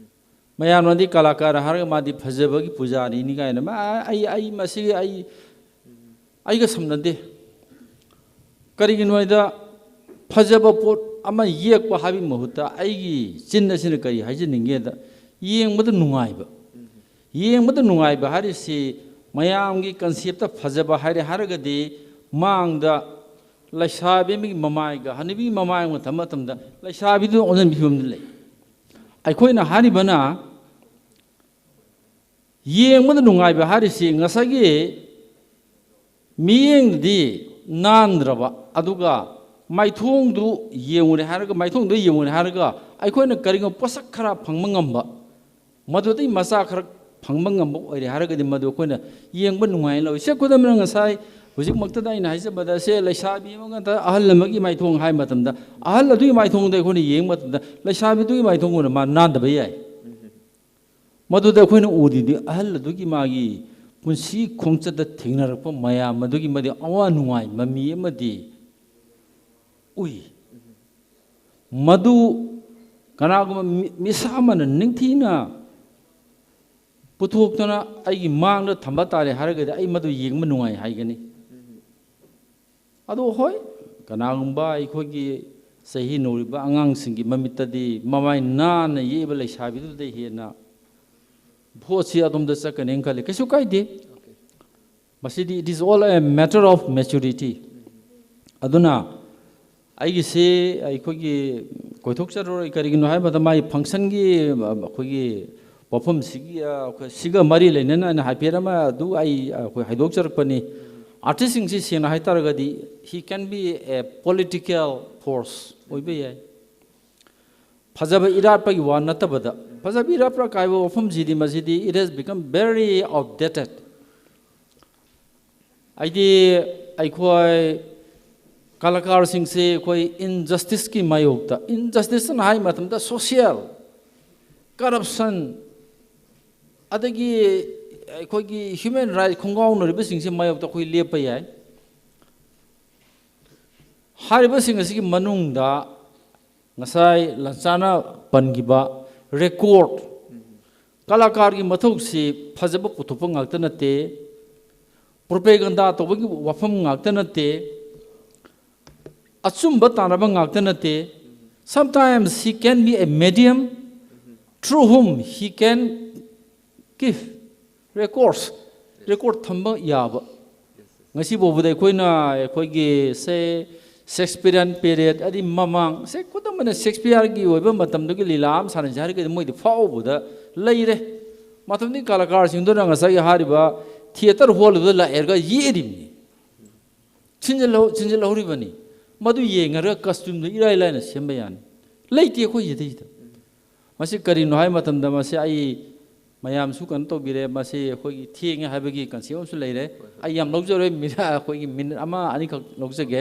ꯃꯌꯥꯝꯅꯗꯤ ꯀꯂꯥꯀꯥꯔ ꯍꯥꯏꯔꯒ ꯃꯥꯗꯤ ꯐꯖꯕꯒꯤ ꯄꯨꯖꯥꯔꯤꯅꯤ ꯀꯥꯏꯅ, ꯃꯥ, ꯑꯩ, ꯑꯩ ꯃꯁꯤꯒꯤ ꯑꯩ, ꯑꯩꯒ ꯁꯝꯅꯗꯦ꯫ ꯀꯔꯤꯒꯤꯅꯣ ꯍꯥꯏꯗ, ꯐꯖꯕ ꯄꯣꯠ ꯑꯃ ꯌꯦꯛꯄ ꯍꯥꯏꯕꯒꯤ ꯃꯍꯨꯠꯇ ꯑꯩꯒꯤ ꯆꯤꯟ ꯑꯁꯤꯅ ꯀꯔꯤ ꯍꯥꯏꯖꯅꯤꯡꯒꯦꯗ, ꯌꯦꯡꯕꯗ ꯅꯨꯡꯉꯥꯏꯕ꯫ ꯌꯦꯡꯕꯗ ꯅꯨꯡꯉꯥꯏꯕ ꯍꯥꯏꯔꯤꯁꯤ ꯃꯌꯥꯝꯒꯤ ꯀꯟꯁꯦꯞꯇ ꯐꯖꯕ ꯍꯥꯏꯔꯦ ꯍꯥꯏꯔꯒꯗꯤ, ꯃꯥꯡꯗ ꯂꯩꯁꯥꯕꯤ ꯑꯃꯒꯤ ꯃꯃꯥꯏꯒ ꯍꯅꯨꯕꯤꯒꯤ ꯃꯃꯥꯏꯒ ꯃꯇꯝ ꯃꯇꯝꯗ ꯂꯩꯁꯥꯕꯤꯗꯨꯅ ꯑꯣꯟꯁꯤꯟꯕ ꯐꯤꯕꯝꯗ ꯂꯩ꯫ ꯑꯩꯈꯣꯏꯅ ꯍꯥꯏꯔꯤꯕꯅ ꯌꯦꯡꯕꯗ ꯅꯨꯡꯉꯥꯏꯕ ꯍꯥꯏꯔꯤꯁꯤ ꯉꯁꯥꯏꯒꯤ ꯃꯤꯠꯌꯦꯡꯗꯨꯗꯤ ꯅꯥꯟꯗ꯭ꯔꯕ, ꯑꯗꯨꯒ ꯃꯥꯏꯊꯣꯡꯗꯨ ꯌꯦꯡꯉꯨꯔꯦ ꯍꯥꯏꯔꯒ, ꯃꯥꯏꯊꯣꯡꯗꯨ ꯌꯦꯡꯉꯨꯔꯦ ꯍꯥꯏꯔꯒ ꯑꯩꯈꯣꯏꯅ ꯀꯔꯤꯒꯨꯝꯕ ꯄꯣꯠꯁꯛ ꯈꯔ ꯐꯪꯕ ꯉꯝꯕ, ꯃꯗꯨꯗꯒꯤ ꯃꯆꯥ ꯈꯔ ꯐꯪꯕ ꯉꯝꯕ ꯑꯣꯏꯔꯦ ꯍꯥꯏꯔꯒꯗꯤ ꯃꯗꯨ ꯑꯩꯈꯣꯏꯅ ꯌꯦꯡꯕ ꯅꯨꯡꯉꯥꯏꯅ ꯂꯧꯏ꯫ ꯁꯦ, ꯈꯨꯗꯝ ꯑꯣꯏꯅ ꯉꯁꯥꯏ ꯍꯧꯖꯤꯛꯃꯛꯇꯗ ꯑꯩꯅ ꯍꯥꯏꯖꯕꯗ, ꯁꯦ, ꯂꯩꯁꯥꯕꯤ ꯑꯃꯒ ꯅꯠꯇ꯭ꯔꯒ ꯑꯍꯜ ꯑꯃꯒꯤ ꯃꯥꯏꯊꯣꯡ ꯍꯥꯏꯕ ꯃꯇꯝꯗ, ꯑꯍꯜ ꯑꯗꯨꯒꯤ ꯃꯥꯏꯊꯣꯡꯗ ꯑꯩꯈꯣꯏꯅ ꯌꯦꯡꯕ ꯃꯇꯝꯗ ꯂꯩꯁꯥꯕꯤꯗꯨꯒꯤ ꯃꯥꯏꯊꯣꯡꯒꯨꯝꯅ ꯃꯥ ꯅꯥꯟꯗꯕ ꯌꯥꯏ꯫ ꯃꯗꯨꯗ ꯑꯩꯈꯣꯏꯅ ꯎꯔꯤꯗꯤ ꯑꯍꯜ ꯑꯗꯨꯒꯤ ꯃꯥꯒꯤ ꯄꯨꯟꯁꯤ ꯈꯣꯡꯆꯠꯇ ꯊꯦꯡꯅꯔꯛꯄ ꯃꯌꯥꯝ ꯑꯗꯨꯒꯤ ꯃꯇꯤꯛ ꯑꯋꯥ ꯅꯨꯡꯉꯥꯏ ꯃꯃꯤ ꯑꯃꯗꯤ ꯎꯏ꯫ ꯃꯗꯨ ꯀꯅꯥꯒꯨꯝꯕ ꯃꯤ-, ꯃꯤꯁꯛ ꯑꯃꯅ ꯅꯤꯡꯊꯤꯅ ꯄꯨꯊꯣꯛꯇꯨꯅ ꯑꯩꯒꯤ ꯃꯥꯡꯗ ꯊꯝꯕ ꯇꯥꯔꯦ ꯍꯥꯏꯔꯒꯗꯤ ꯑꯩ ꯃꯗꯨ ꯌꯦꯡꯕ ꯅꯨꯡꯉꯥꯏ ꯍꯥꯏꯒꯅꯤ꯫ ꯑꯗꯨ ꯍꯣꯏ, ꯀꯅꯥꯒꯨꯝꯕ ꯑꯩꯈꯣꯏꯒꯤ ꯆꯍꯤ ꯅꯧꯔꯤꯕ ꯑꯉꯥꯡꯁꯤꯡꯒꯤ ꯃꯃꯤꯠꯇꯗꯤ ꯃꯃꯥꯏ ꯅꯥꯟꯅ ꯌꯦꯛꯏꯕ ꯂꯩꯁꯥꯕꯤꯗꯨꯗ ꯍꯦꯟꯅ ꯚꯣꯠꯁꯤ ꯑꯗꯣꯝꯗ ꯆꯠꯀꯅꯦꯅ ꯈꯜꯂꯤ꯫ ꯀꯩꯁꯨ ꯀꯥꯏꯗꯦ꯫ ꯃꯁꯤꯗꯤ it is all a matter of maturity. ꯑꯗꯨꯅ ꯑꯩꯒꯤꯁꯤ ꯑꯩꯈꯣꯏꯒꯤ ꯀꯣꯏꯊꯣꯛꯆꯔꯔꯣꯏ꯫ ꯀꯔꯤꯒꯤꯅꯣ ꯍꯥꯏꯕꯗ ꯃꯥꯒꯤ functionꯒꯤ ꯑꯩꯈꯣꯏꯒꯤ ꯋꯥꯐꯝꯁꯤꯒꯤ ꯑꯩꯈꯣꯏ ꯁꯤꯒ ꯃꯔꯤ ꯂꯩꯅꯅ ꯑꯩꯅ ꯍꯥꯏꯐꯦꯠ ꯑꯃ ꯑꯗꯨ ꯑꯩ ꯑꯩꯈꯣꯏ ꯍꯥꯏꯗꯣꯛꯆꯔꯛꯄꯅꯤ꯫ Artistꯁꯤꯡꯁꯤ ꯁꯦꯡꯅ ꯍꯥꯏꯇꯥꯔꯒꯗꯤ he can be a political force ꯑꯣꯏꯕ ꯌꯥꯏ꯫ ꯐꯖꯕ ꯏꯔꯥꯠꯄꯒꯤ ꯋꯥ ꯅꯠꯇꯕꯗ, ꯐꯖꯕ ꯏꯔꯥꯠꯄ ꯀꯥꯏꯕ ꯋꯥꯐꯝꯁꯤꯗꯤ ꯃꯁꯤꯗꯤ it has become very outdated. ꯍꯥꯏꯗꯤ ꯑꯩꯈꯣꯏ ꯀꯂꯥꯀꯥꯔꯁꯤꯡꯁꯦ ꯑꯩꯈꯣꯏ injusticeꯀꯤ ꯃꯥꯌꯣꯛꯇ, injusticeꯅ ꯍꯥꯏ ꯃꯇꯝꯗ social, corruption, ꯑꯗꯒꯤ ꯑꯩꯈꯣꯏꯒꯤ human right ꯈꯣꯡꯒꯥꯎꯅꯔꯤꯕꯁꯤꯡꯁꯤ ꯃꯥꯌꯣꯛꯇ ꯑꯩꯈꯣꯏ ꯂꯦꯞꯄ ꯌꯥꯏ꯫ ꯍꯥꯏꯔꯤꯕꯁꯤꯡ ꯑꯁꯤꯒꯤ ꯃꯅꯨꯡꯗ ꯉꯁꯥꯏ ꯂꯟꯆꯥꯅ ꯄꯟꯈꯤꯕ record, ꯀꯂꯥꯀꯥꯔꯒꯤ ꯃꯊꯧꯁꯤ ꯐꯖꯕ ꯄꯨꯊꯣꯛꯄ ꯉꯥꯛꯇ ꯅꯠꯇꯦ, propaganda ꯇꯧꯕꯒꯤ ꯋꯥꯐꯝ ꯉꯥꯛꯇ ꯅꯠꯇꯦ, ꯑꯆꯨꯝꯕ ꯇꯥꯟꯅꯕ ꯉꯥꯛꯇ ꯅꯠꯇꯦ. Sometimes he can be a medium through whom he can give records, record ꯊꯝꯕ ꯌꯥꯕ. ꯉꯁꯤ ꯐꯥꯎꯕꯗ ꯑꯩꯈꯣꯏꯅ ꯑꯩꯈꯣꯏꯒꯤ say Shakespearean period ꯑꯗꯤ ꯃꯃꯥꯡ ꯁꯦ ꯈꯨꯗꯝ ꯑꯣꯏꯅ Shakespeareꯒꯤ ꯑꯣꯏꯕ ꯃꯇꯝꯗꯨꯒꯤ ꯂꯤꯂꯥ ꯑꯃ ꯁꯥꯟꯅꯁꯦ ꯍꯥꯏꯔꯒꯗꯤ ꯃꯣꯏꯗꯤ ꯐꯥꯎꯕꯗ ꯂꯩꯔꯦ꯫ ꯃꯇꯝꯗꯨꯒꯤ ꯀꯂꯥꯀꯥꯔꯁꯤꯡꯗꯨꯅ ꯉꯁꯥꯏꯒꯤ ꯍꯥꯏꯔꯤꯕ theatre hallꯗꯨꯗ ꯂꯥꯛꯑꯦꯔꯒ ꯌꯦꯛꯏꯔꯤꯕꯅꯤ꯫ ꯁꯤꯟꯖꯜꯍꯧ-, ꯁꯤꯟꯖꯜꯍꯧꯔꯤꯕꯅꯤ꯫ ꯃꯗꯨ ꯌꯦꯡꯉꯔꯒ costumeꯗꯨ ꯏꯔꯥꯏ ꯂꯥꯏꯅ ꯁꯦꯝꯕ ꯌꯥꯅꯤ꯫ ꯂꯩꯇꯦ ꯑꯩꯈꯣꯏ ꯁꯤꯗꯩꯗ꯫ ꯃꯁꯤ ꯀꯔꯤꯅꯣ ꯍꯥꯏꯕ ꯃꯇꯝꯗ ꯃꯁꯤ ꯑꯩ ꯃꯌꯥꯝꯁꯨ ꯀꯩꯅꯣ ꯇꯧꯕꯤꯔꯦ, ꯃꯁꯤ ꯑꯩꯈꯣꯏꯒꯤ ꯊꯦꯡꯉꯦ ꯍꯥꯏꯕꯒꯤ concept ꯑꯃꯁꯨ ꯂꯩꯔꯦ꯫ ꯑꯩ ꯌꯥꯝ ꯂꯧꯖꯔꯣꯏ, ꯃꯤꯅ-, ꯑꯩꯈꯣꯏꯒꯤ minute ꯑꯃ ꯑꯅꯤꯈꯛ ꯂꯧꯖꯒꯦ꯫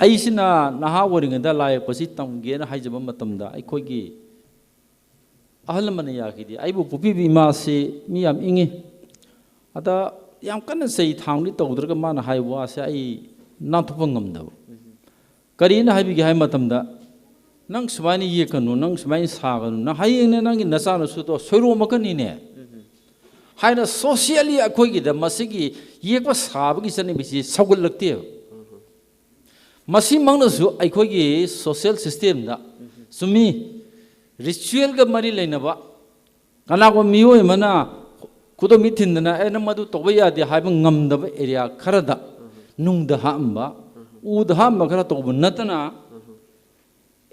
ꯑꯩꯁꯤꯅ ꯅꯍꯥ ꯑꯣꯏꯔꯤꯉꯩꯗ ꯂꯥꯏ ꯌꯦꯛꯄꯁꯤ ꯇꯝꯒꯦꯅ ꯍꯥꯏꯖꯕ ꯃꯇꯝꯗ ꯑꯩꯈꯣꯏꯒꯤ ꯑꯍꯜ ꯂꯃꯟꯅ ꯌꯥꯈꯤꯗꯦ꯫ ꯑꯩꯕꯨ ꯄꯣꯛꯄꯤꯕ ꯏꯃꯥꯁꯤ ꯃꯤ ꯌꯥꯝ ꯏꯪꯉꯤ꯫ ꯑꯗ ꯌꯥꯝ ꯀꯟꯅ ꯆꯩ ꯊꯥꯡꯗꯤ ꯇꯧꯗ꯭ꯔꯒ ꯃꯥꯅ ꯍꯥꯏꯕ ꯋꯥꯁꯦ ꯑꯩ ꯅꯥꯟꯊꯣꯛꯄ ꯉꯝꯗꯕ꯫ ꯀꯔꯤꯅ ꯍꯥꯏꯕꯤꯒꯦ ꯍꯥꯏꯕ ꯃꯇꯝꯗ, "ꯅꯪ ꯁꯨꯃꯥꯏꯅ ꯌꯦꯛꯀꯅꯨ, ꯅꯪ ꯁꯨꯃꯥꯏꯅ ꯁꯥꯒꯅꯨ, ꯅꯪ ꯍꯌꯦꯡꯅꯦ ꯅꯪꯒꯤ ꯅꯆꯥꯅꯁꯨꯗꯣ ꯁꯣꯏꯔꯣꯝꯃꯛꯀꯅꯤꯅꯦ" ꯍꯥꯏꯅ socially ꯑꯩꯈꯣꯏꯒꯤꯗ ꯃꯁꯤꯒꯤ ꯌꯦꯛꯄ ꯁꯥꯕꯒꯤ ꯆꯠꯅꯕꯤꯁꯤ ꯁꯧꯒꯠꯂꯛꯇꯦꯕ꯫ ꯃꯁꯤꯃꯛꯅꯁꯨ ꯑꯩꯈꯣꯏꯒꯤ social systemꯗ, ꯆꯨꯝꯃꯤ, ritualꯒ ꯃꯔꯤ ꯂꯩꯅꯕ, ꯀꯅꯥꯒꯨꯝꯕ ꯃꯤꯑꯣꯏ ꯑꯃꯅ ꯈꯨꯗꯣꯝꯕꯤ ꯊꯤꯟꯗꯅ ꯑꯦ ꯅꯪ ꯃꯗꯨ ꯇꯧꯕ ꯌꯥꯗꯦ ꯍꯥꯏꯕ ꯉꯝꯗꯕ ꯑꯦꯔꯤꯌꯥ ꯈꯔꯗ ꯅꯨꯡꯗ ꯍꯥꯞꯄꯝꯕ, ꯎꯗ ꯍꯥꯞꯄꯝꯕ ꯈꯔ ꯇꯧꯕ ꯅꯠꯇꯅ,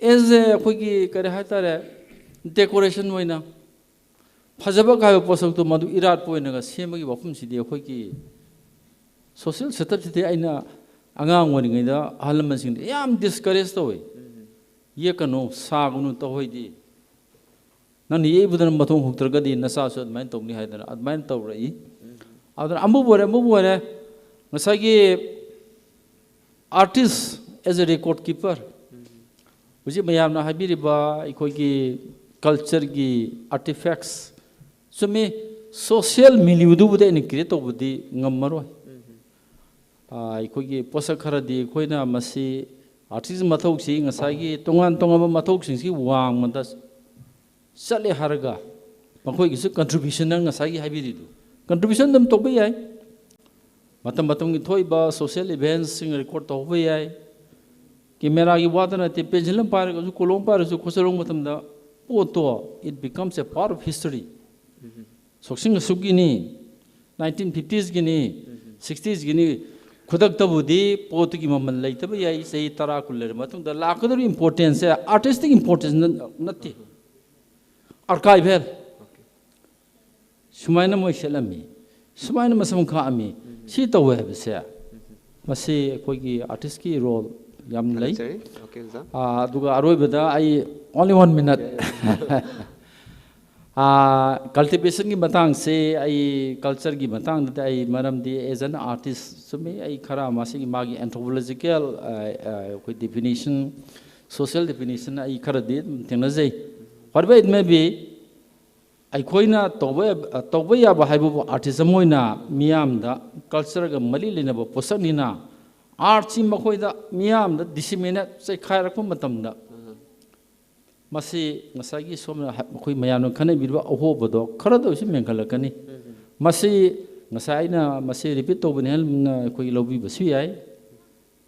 ꯑꯦꯁ ꯑꯦ ꯑꯩꯈꯣꯏꯒꯤ ꯀꯔꯤ ꯍꯥꯏꯇꯥꯔꯦ, ꯗꯦꯀꯣꯔꯦꯁꯟ ꯑꯣꯏꯅ ꯐꯖꯕ ꯀꯥꯏꯕ ꯄꯣꯠꯁꯛꯇꯣ ꯃꯗꯨ ꯏꯔꯥꯠꯄ ꯑꯣꯏꯅꯒ ꯁꯦꯝꯕꯒꯤ ꯋꯥꯐꯝꯁꯤꯗꯤ ꯑꯩꯈꯣꯏꯒꯤ ꯁꯣꯁꯤꯌꯦꯜ ꯁꯦꯇꯞꯁꯤꯗꯤ ꯑꯩꯅ ꯑꯉꯥꯡ ꯑꯣꯏꯔꯤꯉꯩꯗ ꯑꯍꯜ ꯂꯃꯟꯁꯤꯡꯗ ꯌꯥꯝ ꯗꯤꯁꯀꯔꯦꯖ ꯇꯧꯋꯤ꯫ "ꯌꯦꯛꯀꯅꯨ, ꯁꯥꯒꯅꯨ, ꯇꯧꯍꯩꯗꯦ꯫ ꯅꯪꯅ ꯌꯦꯛꯏꯕꯗꯨꯅ ꯃꯊꯣꯡ ꯍꯨꯛꯇ꯭ꯔꯒꯗꯤ ꯅꯆꯥꯁꯨ ꯑꯗꯨꯃꯥꯏꯅ ꯇꯧꯅꯤ" ꯍꯥꯏꯗꯅ ꯑꯗꯨꯃꯥꯏꯅ ꯇꯧꯔꯛꯏ꯫ ꯑꯗꯨꯅ ꯑꯃꯕꯨ ꯑꯣꯏꯔꯦ, ꯑꯃꯕꯨ ꯑꯣꯏꯔꯦ, ꯉꯁꯥꯏꯒꯤ artist as a record keeper, ꯍꯧꯖꯤꯛ ꯃꯌꯥꯝꯅ ꯍꯥꯏꯕꯤꯔꯤꯕ ꯑꯩꯈꯣꯏꯒꯤ ꯀꯜꯆꯔꯒꯤ ꯑꯥꯔꯇꯤꯐꯦꯛꯁ, ꯆꯨꯝꯃꯤ, ꯁꯣꯁꯤꯌꯦꯜ ꯃꯤꯂꯤꯌꯨꯗꯨꯕꯨꯗꯤ ꯑꯩꯅ ꯀ꯭ꯔꯤꯌꯦꯠ ꯇꯧꯕꯗꯤ ꯉꯝꯃꯔꯣꯏ꯫ ꯑꯥ, ꯑꯩꯈꯣꯏꯒꯤ ꯄꯣꯠꯁꯛ ꯈꯔꯗꯤ ꯑꯩꯈꯣꯏꯅ ꯃꯁꯤ ꯑꯥꯔꯇꯤꯁ ꯃꯊꯧꯁꯤ ꯉꯁꯥꯏꯒꯤ ꯇꯣꯉꯥꯟ ꯇꯣꯉꯥꯟꯕ ꯃꯊꯧꯁꯤꯡꯁꯤ ꯋꯥꯡꯃꯗ ꯆꯠꯂꯦ ꯍꯥꯏꯔꯒ ꯃꯈꯣꯏꯒꯤꯁꯨ ꯀꯟꯇ꯭ꯔꯤꯕ꯭ꯌꯨꯁꯟ ꯅꯪ ꯉꯁꯥꯏꯒꯤ ꯍꯥꯏꯕꯤꯔꯤꯗꯨ, ꯀꯟꯇ꯭ꯔꯤꯕ꯭ꯌꯨꯁꯟ ꯑꯗꯨꯝ ꯇꯧꯕ ꯌꯥꯏ꯫ ꯃꯇꯝ ꯃꯇꯝꯒꯤ ꯊꯣꯛꯏꯕ ꯁꯣꯁꯤꯌꯦꯜ ꯏꯚꯦꯟꯁꯁꯤꯡ ꯔꯦꯀꯣꯔꯠ ꯇꯧꯕ ꯌꯥꯏ꯫ ꯀꯦꯃꯦꯔꯥꯒꯤ ꯋꯥꯗ ꯅꯠꯇꯦ, ꯄꯦꯟꯁꯤꯜ ꯑꯃ ꯄꯥꯏꯔꯒꯁꯨ, ꯀꯣꯂꯣꯝ ꯄꯥꯏꯔꯁꯨ, ꯈꯣꯠꯆꯔꯨꯕ ꯃꯇꯝꯗ ꯄꯣꯠꯇꯣ, it becomes a part of history꯫ ꯁꯣꯛꯁꯤꯡ ꯑꯁꯨꯛꯀꯤꯅꯤ, ꯅꯥꯏꯟꯇꯤꯟ ꯐꯤꯐꯇꯤꯁꯀꯤꯅꯤ, ꯁꯤꯛꯁꯇꯤꯁꯀꯤꯅꯤ, ꯈꯨꯗꯛꯇꯕꯨꯗꯤ ꯄꯣꯠꯇꯨꯒꯤ ꯃꯃꯜ ꯂꯩꯇꯕ ꯌꯥꯏ꯫ ꯆꯍꯤ ꯇꯔꯥ ꯀꯨꯟ ꯂꯩꯔꯕ ꯃꯇꯨꯡꯗ ꯂꯥꯛꯀꯗꯧꯔꯤꯕ ꯏꯝꯄꯣꯔꯇꯦꯟꯁꯁꯦ ꯑꯥꯔꯇꯤꯁꯇꯤꯛ ꯏꯝꯄꯣꯔꯇꯦꯟꯁ ꯅꯠꯇꯦ, ꯑꯥꯔꯀꯥꯏꯚꯦꯜ꯫ ꯁꯨꯃꯥꯏꯅ ꯃꯣꯏ ꯁꯦꯠꯂꯝꯃꯤ, ꯁꯨꯃꯥꯏꯅ ꯃꯁꯝ ꯈꯥꯛꯑꯝꯃꯤ, ꯁꯤ ꯇꯧꯋꯦ ꯍꯥꯏꯕꯁꯦ, ꯃꯁꯤ ꯑꯩꯈꯣꯏꯒꯤ ꯑꯥꯔꯇꯤꯁꯀꯤ ꯔꯣꯜ ꯌꯥꯝ ꯂꯩ꯫ ꯊꯥꯒꯠꯆꯔꯤ꯫ Okay, ꯑꯣꯖꯥ꯫ ꯑꯥ, ꯑꯗꯨꯒ ꯑꯔꯣꯏꯕꯗ ꯑꯩ only one minute, ꯀꯜꯇꯤꯚꯦꯁꯟꯒꯤ ꯃꯇꯥꯡꯁꯦ, ꯑꯩ ꯀꯜꯆꯔꯒꯤ ꯃꯇꯥꯡꯗꯗꯤ ꯑꯩ, ꯃꯔꯝꯗꯤ as an artist, ꯆꯨꯝꯃꯤ, ꯑꯩ ꯈꯔ ꯃꯁꯤꯒꯤ ꯃꯥꯒꯤ ꯑꯦꯟꯊ꯭ꯔꯣꯄꯣꯂꯣꯖꯤꯀꯦꯜ ꯑꯩꯈꯣꯏ ꯗꯤꯐꯤꯅꯤꯁꯟ, ꯁꯣꯁꯤꯌꯦꯜ ꯗꯤꯐꯤꯅꯤꯁꯟ ꯑꯩ ꯈꯔꯗꯤ ꯑꯗꯨꯝ ꯊꯦꯡꯅꯖꯩ꯫ Whatever it may be, ꯑꯩꯈꯣꯏꯅ ꯇꯧꯕ ꯇꯧꯕ ꯌꯥꯕ ꯍꯥꯏꯕꯕꯨ ꯑꯥꯔꯇꯤꯁ ꯑꯃ ꯑꯣꯏꯅ ꯃꯤꯌꯥꯝꯗ ꯀꯜꯆꯔꯒ ꯃꯔꯤ ꯂꯩꯅꯕ ꯄꯣꯠꯁꯛꯅꯤꯅ, ꯑꯥꯔꯠꯁꯤ ꯃꯈꯣꯏꯗ ꯃꯤꯌꯥꯝꯗ ꯗꯤꯁꯤꯃꯤꯅꯦꯠ ꯆꯩꯈꯥꯏꯔꯛꯄ ꯃꯇꯝꯗ, ꯃꯁꯤ ꯉꯁꯥꯏꯒꯤ ꯁꯣꯝꯅ ꯍꯥꯏ-, ꯑꯩꯈꯣꯏ ꯃꯌꯥꯝꯅ ꯈꯟꯅꯕꯤꯔꯤꯕ ꯑꯍꯣꯕꯗꯣ ꯈꯔꯗ ꯑꯣꯏꯁꯨ ꯃꯦꯟꯈꯠꯂꯛꯀꯅꯤ꯫ ꯃꯁꯤ ꯉꯁꯥꯏ ꯑꯩꯅ ꯃꯁꯤ ꯔꯤꯄꯤꯠ ꯇꯧꯕꯅꯤ ꯍꯥꯏꯅ ꯑꯩꯈꯣꯏꯒꯤ ꯂꯧꯕꯤꯕꯁꯨ ꯌꯥꯏ꯫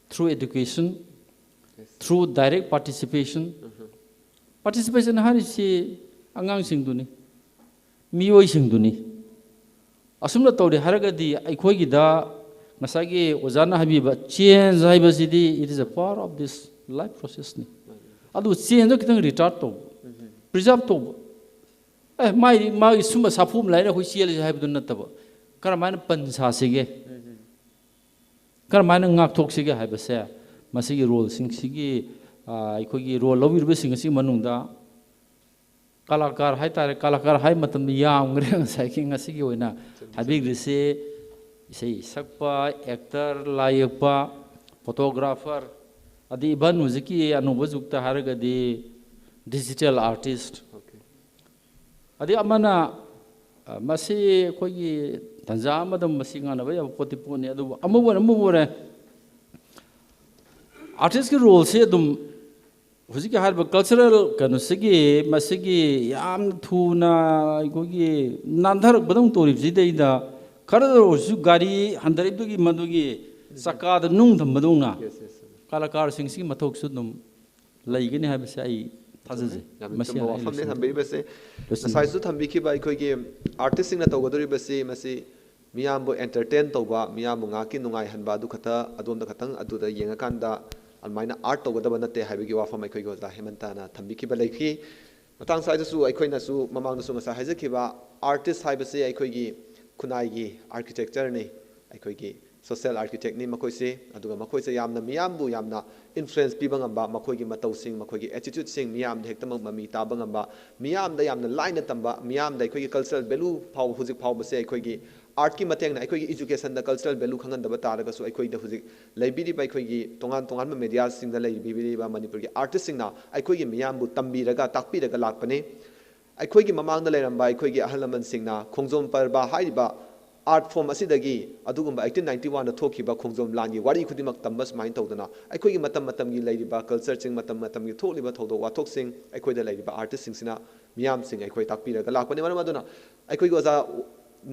Through education, through direct participation, participation ꯍꯥꯏꯔꯤꯁꯤ ꯑꯉꯥꯡꯁꯤꯡꯗꯨꯅꯤ, ꯃꯤꯑꯣꯏꯁꯤꯡꯗꯨꯅꯤ꯫ ꯑꯁꯨꯝꯅ ꯇꯧꯔꯦ ꯍꯥꯏꯔꯒꯗꯤ ꯑꯩꯈꯣꯏꯒꯤꯗ ꯉꯁꯥꯏꯒꯤ ꯑꯣꯖꯥꯅ ꯍꯥꯏꯕꯤꯕ change ꯍꯥꯏꯕꯁꯤꯗꯤ it is a part of this life process ꯅꯤ꯫ ꯑꯗꯨ change ꯗꯣ ꯈꯤꯇꯪ retard ꯇꯧꯕ, preserve ꯇꯧꯕ꯫ ꯑꯦ, ꯃꯥꯏꯗꯤ ꯃꯥꯒꯤ ꯁꯨꯝꯕ ꯁꯥꯐꯨ ꯑꯃ ꯂꯩꯔꯦ, ꯑꯩꯈꯣꯏ ꯆꯦꯜꯂꯁꯤ ꯍꯥꯏꯕꯗꯨ ꯅꯠꯇꯕ, ꯀꯔꯝꯍꯥꯏꯅ ꯄꯟ ꯁꯥꯁꯤꯒꯦ, ꯀꯔꯝꯍꯥꯏꯅ ꯉꯥꯛꯊꯣꯛꯁꯤꯒꯦ ꯍꯥꯏꯕꯁꯦ, ꯃꯁꯤꯒꯤ role ꯁꯤꯡꯁꯤꯒꯤ, ꯑ, ꯑꯩꯈꯣꯏꯒꯤ role ꯂꯧꯕꯤꯔꯤꯕꯁꯤꯡ ꯑꯁꯤꯒꯤ ꯃꯅꯨꯡꯗ ꯀꯂꯥꯀꯥꯔ ꯍꯥꯏꯇꯥꯔꯦ, ꯀꯂꯥꯀꯥꯔ ꯍꯥꯏ ꯃꯇꯝꯗ ꯌꯥꯝꯈ꯭ꯔꯦ꯫ ꯉꯁꯥꯏꯒꯤ, ꯉꯁꯤꯒꯤ ꯑꯣꯏꯅ ꯍꯥꯏꯕꯤꯈ꯭ꯔꯤꯁꯤ, ꯏꯁꯩ ꯁꯛꯄ, actor, ꯂꯥꯏ ꯌꯦꯛꯄ, photographer, ꯑꯗꯩ even ꯍꯧꯖꯤꯛꯀꯤ ꯑꯅꯧꯕ ꯖꯨꯛꯇ ꯍꯥꯏꯔꯒꯗꯤ digital artist꯫ ꯑꯗꯩ ꯑꯃꯅ, ꯑ, ꯃꯁꯤ ꯑꯩꯈꯣꯏꯒꯤ ꯇꯥꯟꯖꯥ ꯑꯃꯗ ꯃꯁꯤ ꯉꯥꯡꯅꯕ ꯌꯥꯕ ꯄꯣꯠꯇꯤ ꯄꯣꯠꯅꯤ, ꯑꯗꯨꯕꯨ ꯑꯃꯕꯨ ꯑꯣꯏꯔꯦ, ꯑꯃꯕꯨ ꯑꯣꯏꯔꯦ, artist ꯀꯤ role ꯁꯤ ꯑꯗꯨꯝ ꯍꯧꯖꯤꯛꯀꯤ ꯍꯥꯏꯔꯤꯕ cultural ꯀꯩꯅꯣꯁꯤꯒꯤ, ꯃꯁꯤꯒꯤ ꯌꯥꯝ ꯊꯨꯅ ꯑꯩꯈꯣꯏꯒꯤ ꯅꯥꯟꯊꯔꯛꯄꯗꯧꯅ ꯇꯧꯔꯤꯕꯁꯤꯗꯩꯗ ꯈꯔꯗ ꯑꯣꯏꯔꯁꯨ ꯒꯥꯔꯤ ꯍꯟꯊꯔꯛꯏꯗꯨꯒꯤ ꯃꯗꯨꯒꯤ ꯆꯀꯥꯗ ꯅꯨꯡ ꯊꯝꯕꯗꯧꯅ ꯀꯂꯥꯀꯥꯔꯁꯤꯡꯁꯤꯒꯤ ꯃꯊꯧꯁꯨ ꯑꯗꯨꯝ ꯂꯩꯒꯅꯤ ꯍꯥꯏꯕꯁꯦ ꯑꯩ ꯊꯥꯖꯖꯩ꯫ ꯌꯥꯝꯅ ꯃꯁꯤ ꯆꯨꯝꯕ ꯍꯥꯏꯅ ꯋꯥꯐꯝꯅꯤ ꯂꯣꯏꯁꯤꯟꯖꯒꯦ꯫ ꯊꯝꯕꯤꯔꯤꯕꯁꯦ꯫ ꯂꯣꯏꯁꯤꯟꯖꯒꯦ꯫ ꯉꯁꯥꯏꯁꯨ ꯊꯝꯕꯤꯈꯤꯕ ꯑꯩꯈꯣꯏꯒꯤ artist ꯁꯤꯡꯅ ꯇꯧꯒꯗꯧꯔꯤꯕꯁꯤ ꯃꯁꯤ ꯃꯤꯌꯥꯝꯕꯨ entertain ꯇꯧꯕ, ꯃꯤꯌꯥꯝꯕꯨ ꯉꯥꯏꯍꯥꯛꯀꯤ ꯅꯨꯡꯉꯥꯏꯍꯟꯕ, ꯑꯗꯨ ꯈꯛꯇ, ꯑꯗꯣꯝꯗ ꯈꯛꯇꯪ ꯑꯗꯨꯗ ꯌꯦꯡꯉꯀꯥꯟꯗ ꯑꯗꯨꯃꯥꯏꯅ art ꯇꯧꯒꯗꯕ ꯅꯠꯇꯦ ꯍꯥꯏꯕꯒꯤ ꯋꯥꯐꯝ ꯑꯩꯈꯣꯏꯒꯤ ꯑꯣꯖꯥ ꯍꯦꯃꯟꯇꯅ ꯊꯝꯕꯤꯈꯤꯕ ꯂꯩꯈꯤ꯫ ꯃꯇꯥꯡ ꯁ꯭ꯋꯥꯏꯗꯁꯨ ꯑꯩꯈꯣꯏꯅꯁꯨ ꯃꯃꯥꯡꯗꯁꯨ ꯉꯁꯥꯏ ꯍꯥꯏꯖꯈꯤꯕ, artist ꯍꯥꯏꯕꯁꯤ ꯑꯩꯈꯣꯏꯒꯤ ꯈꯨꯟꯅꯥꯏꯒꯤ architecture ꯅꯤ, ꯑꯩꯈꯣꯏꯒꯤ social architect ꯅꯤ ꯃꯈꯣꯏꯁꯦ꯫ ꯑꯗꯨꯒ ꯃꯈꯣꯏꯁꯦ ꯌꯥꯝꯅ ꯃꯤꯌꯥꯝꯕꯨ ꯌꯥꯝꯅ influence ꯄꯤꯕ ꯉꯝꯕ, ꯃꯈꯣꯏꯒꯤ ꯃꯇꯧꯁꯤꯡ, ꯃꯈꯣꯏꯒꯤ attitude ꯁꯤꯡ ꯃꯤꯌꯥꯝꯗ ꯍꯦꯛꯇꯃꯛ ꯃꯃꯤ ꯇꯥꯕ ꯉꯝꯕ, ꯃꯤꯌꯥꯝꯗ ꯌꯥꯝꯅ ꯂꯥꯏꯅ ꯇꯝꯕ, ꯃꯤꯌꯥꯝꯗ ꯑꯩꯈꯣꯏꯒꯤ cultural value ꯐꯥꯎꯕ, ꯍꯧꯖꯤꯛ ꯐꯥꯎꯕꯁꯦ ꯑꯩꯈꯣꯏꯒꯤ art ꯀꯤ ꯃꯇꯦꯡꯅ, ꯑꯩꯈꯣꯏꯒꯤ education ꯗ cultural value ꯈꯪꯍꯟꯗꯕ ꯇꯥꯔꯒꯁꯨ, ꯑꯩꯈꯣꯏꯗ ꯍꯧꯖꯤꯛ ꯂꯩꯕꯤꯔꯤꯕ ꯑꯩꯈꯣꯏꯒꯤ ꯇꯣꯉꯥꯟ ꯇꯣꯉꯥꯟꯕ media ꯁꯤꯡꯗ ꯂꯩꯕꯤꯔꯤꯕ ꯃꯅꯤꯄꯨꯔꯒꯤ artist ꯁꯤꯡꯅ ꯑꯩꯈꯣꯏꯒꯤ ꯃꯤꯌꯥꯝꯕꯨ ꯇꯝꯕꯤꯔꯒ, ꯇꯥꯛꯄꯤꯔꯒ ꯂꯥꯛꯄꯅꯤ꯫ ꯑꯩꯈꯣꯏꯒꯤ ꯃꯃꯥꯡꯗ ꯂꯩꯔꯝꯕ ꯑꯩꯈꯣꯏꯒꯤ ꯑꯍꯜ ꯂꯃꯟꯁꯤꯡꯅ ꯈꯣꯡꯖꯣꯝ ꯄꯔꯕ ꯍꯥꯏꯔꯤꯕ art form ꯑꯁꯤꯗꯒꯤ ꯑꯗꯨꯒꯨꯝꯕ eighteen ninety one ꯗ ꯊꯣꯛꯈꯤꯕ ꯈꯣꯡꯖꯣꯝ ꯂꯥꯟꯒꯤ ꯋꯥꯔꯤ ꯈꯨꯗꯤꯡꯃꯛ ꯇꯝꯕ ꯁꯨꯃꯥꯏꯅ ꯇꯧꯗꯅ, ꯑꯩꯈꯣꯏꯒꯤ ꯃꯇꯝ ꯃꯇꯝꯒꯤ ꯂꯩꯔꯤꯕ culture ꯁꯤꯡ, ꯃꯇꯝ ꯃꯇꯝꯒꯤ ꯊꯣꯛꯂꯤꯕ ꯊꯧꯗꯣꯛ ꯋꯥꯊꯣꯛꯁꯤꯡ ꯑꯩꯈꯣꯏꯗ ꯂꯩꯔꯤꯕ artist ꯁꯤꯡꯁꯤꯅ ꯃꯤꯌꯥꯝꯁꯤꯡ ꯑꯩꯈꯣꯏ ꯇꯥꯛꯄꯤꯔꯒ ꯂꯥꯛꯄꯅꯤ꯫ ꯃꯔꯝ ꯑꯗꯨꯅ ꯑꯩꯈꯣꯏꯒꯤ ꯑꯣꯖꯥ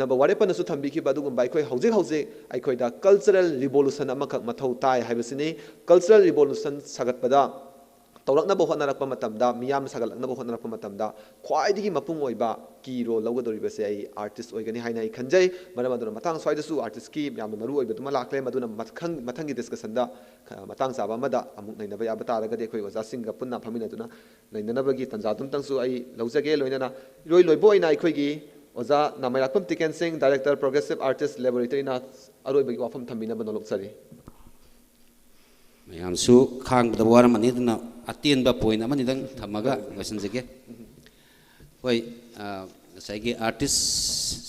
ꯅꯕ ꯋꯥꯔꯦꯞꯄꯅꯁꯨ ꯊꯝꯕꯤꯈꯤꯕ ꯑꯗꯨꯒꯨꯝꯕ, ꯑꯩꯈꯣꯏ ꯍꯧꯖꯤꯛ ꯍꯧꯖꯤꯛ ꯑꯩꯈꯣꯏꯗ cultural revolution ꯑꯃꯈꯛ ꯃꯊꯧ ꯇꯥꯏ ꯍꯥꯏꯕꯁꯤꯅꯤ꯫ Cultural revolution ꯁꯥꯒꯠꯄꯗ ꯇꯧꯔꯛꯅꯕ ꯍꯣꯠꯅꯔꯛꯄ ꯃꯇꯝꯗ, ꯃꯤꯌꯥꯝ ꯁꯥꯒꯠꯂꯛꯅꯕ ꯍꯣꯠꯅꯔꯛꯄ ꯃꯇꯝꯗ ꯈ꯭ꯋꯥꯏꯗꯒꯤ ꯃꯄꯨꯡ ꯑꯣꯏꯕ ꯀꯤ ꯔꯣꯜ ꯂꯧꯒꯗꯧꯔꯤꯕꯁꯦ ꯑꯩ ꯑꯥꯔꯇꯤꯁ ꯑꯣꯏꯒꯅꯤ ꯍꯥꯏꯅ ꯑꯩ ꯈꯟꯖꯩ꯫ ꯃꯔꯝ ꯑꯗꯨꯅ ꯃꯇꯥꯡ ꯁ꯭ꯋꯥꯏꯗꯁꯨ ꯑꯥꯔꯇꯤꯁꯀꯤ ꯌꯥꯝꯅ ꯃꯔꯨ ꯑꯣꯏꯕꯗꯨꯃ ꯂꯥꯛꯂꯦ꯫ ꯃꯗꯨꯅ ꯃꯊꯪ, ꯃꯊꯪꯒꯤ ꯗꯤꯁꯀꯁꯟꯗ, ꯑ, ꯃꯇꯥꯡ ꯆꯥꯕ ꯑꯃꯗ ꯑꯃꯨꯛ ꯅꯩꯅꯕ ꯌꯥꯕ ꯇꯥꯔꯒꯗꯤ ꯑꯩꯈꯣꯏ ꯑꯣꯖꯥꯁꯤꯡꯒ ꯄꯨꯟꯅ ꯐꯝꯃꯤꯟꯅꯗꯨꯅ ꯅꯩꯅꯅꯕꯒꯤ ꯇꯥꯟꯖꯥꯗꯨꯝꯇꯪꯁꯨ ꯑꯩ ꯂꯧꯖꯒꯦ꯫ ꯂꯣꯏꯅꯅ ꯏꯔꯣꯏ ꯂꯣꯏꯕ ꯑꯣꯏꯅ ꯑꯩꯈꯣꯏꯒꯤ ꯑꯣꯖꯥ ꯅꯥꯃꯩꯔꯥꯛꯄꯝ ꯇꯤꯀꯦꯟ ꯁꯤꯡ, Director Progressive Artist Laboratory-ꯅ ꯑꯔꯣꯏꯕꯒꯤ ꯋꯥꯐꯝ ꯊꯝꯕꯤꯅꯕ ꯅꯣꯂꯨꯛꯆꯔꯤ꯫ ꯃꯌꯥꯝꯁꯨ ꯈꯥꯡꯕꯗ ꯋꯥꯔꯝꯃꯅꯤ, ꯑꯗꯨꯅ ꯑꯇꯦꯟꯕ ꯄꯣꯏꯟ ꯑꯃꯅꯤꯗꯪ ꯊꯝꯃꯒ ꯂꯣꯏꯁꯤꯟꯖꯒꯦ꯫ ꯍꯣꯏ, ꯑ, ꯉꯁꯥꯏꯒꯤ ꯑꯥꯔꯇꯤꯁ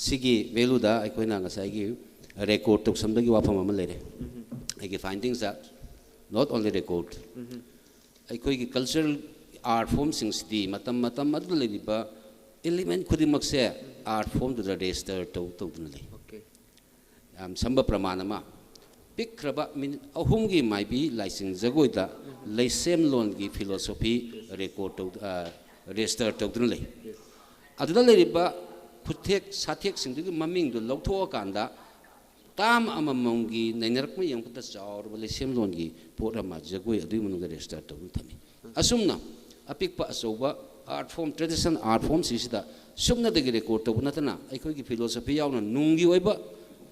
ꯁꯤꯒꯤ ꯚꯦꯂꯨꯗ ꯑꯩꯈꯣꯏꯅ ꯉꯁꯥꯏꯒꯤ ꯔꯦꯀꯣꯔꯠ ꯇꯧꯁꯟꯕꯒꯤ ꯋꯥꯐꯝ ꯑꯃ ꯂꯩꯔꯦ꯫ ꯑꯩꯒꯤ ꯐꯥꯏꯟꯗꯤꯡꯁꯇ not only record, ꯑꯩꯈꯣꯏꯒꯤ ꯀꯜꯆꯔꯦꯜ ꯑꯥꯔꯠ ꯐꯣꯝꯁꯤꯡꯁꯤꯗꯤ ꯃꯇꯝ ꯃꯇꯝ ꯑꯗꯨꯗ ꯂꯩꯔꯤꯕ ꯏꯂꯤꯃꯦꯟ ꯈꯨꯗꯤꯡꯃꯛꯁꯦ ꯑꯥꯔꯠ ꯐꯣꯝꯗꯨꯗ ꯔꯦꯖꯤꯁꯇꯔ ꯇꯧ ꯇꯧꯗꯨꯅ ꯂꯩ꯫ Okay. ꯌꯥꯝ ꯁꯝꯕ ꯄ꯭ꯔꯃꯥꯟ ꯑꯃ, ꯄꯤꯛꯈ꯭ꯔꯕ ꯃꯤꯅꯤꯠ ꯑꯍꯨꯝꯒꯤ ꯃꯥꯏꯕꯤ ꯂꯥꯏꯁꯤꯡ ꯖꯒꯣꯏꯗ ꯂꯩꯁꯦꯝꯂꯣꯟꯒꯤ ꯐꯤꯂꯣꯁꯣꯐꯤ ꯔꯦꯀꯣꯔꯠ ꯇꯧ, ꯑ, ꯔꯦꯖꯤꯁꯇꯔ ꯇꯧꯗꯨꯅ ꯂꯩ꯫ ꯑꯗꯨꯗ ꯂꯩꯔꯤꯕ ꯈꯨꯠꯊꯦꯛ ꯁꯥꯊꯦꯛꯁꯤꯡꯗꯨꯒꯤ ꯃꯃꯤꯡꯗꯨ ꯂꯧꯊꯣꯛꯑꯀꯥꯟꯗ ꯇꯥꯝ ꯑꯃꯃꯝꯒꯤ ꯅꯩꯅꯔꯛꯄ ꯌꯦꯡꯕꯗ ꯆꯥꯎꯔꯕ ꯂꯩꯁꯦꯝꯂꯣꯟꯒꯤ ꯄꯣꯠ ꯑꯃ ꯖꯒꯣꯏ ꯑꯗꯨꯒꯤ ꯃꯅꯨꯡꯗ ꯔꯦꯖꯤꯁꯇꯔ ꯇꯧꯗꯨꯅ ꯊꯝꯃꯤ꯫ ꯑꯁꯨꯝꯅ ꯑꯄꯤꯛꯄ ꯑꯆꯧꯕ ꯑꯥꯔꯠ ꯐꯣꯝ, ꯇ꯭ꯔꯦꯗꯤꯁꯅꯦꯜ ꯑꯥꯔꯠ ꯐꯣꯝꯁꯤꯡꯁꯤꯗ ꯁꯨꯞꯅꯗꯒꯤ ꯔꯦꯀꯣꯔꯠ ꯇꯧꯕ ꯅꯠꯇꯅ ꯑꯩꯈꯣꯏꯒꯤ ꯐꯤꯂꯣꯁꯣꯐꯤ ꯌꯥꯎꯅ, ꯅꯨꯡꯒꯤ ꯑꯣꯏꯕ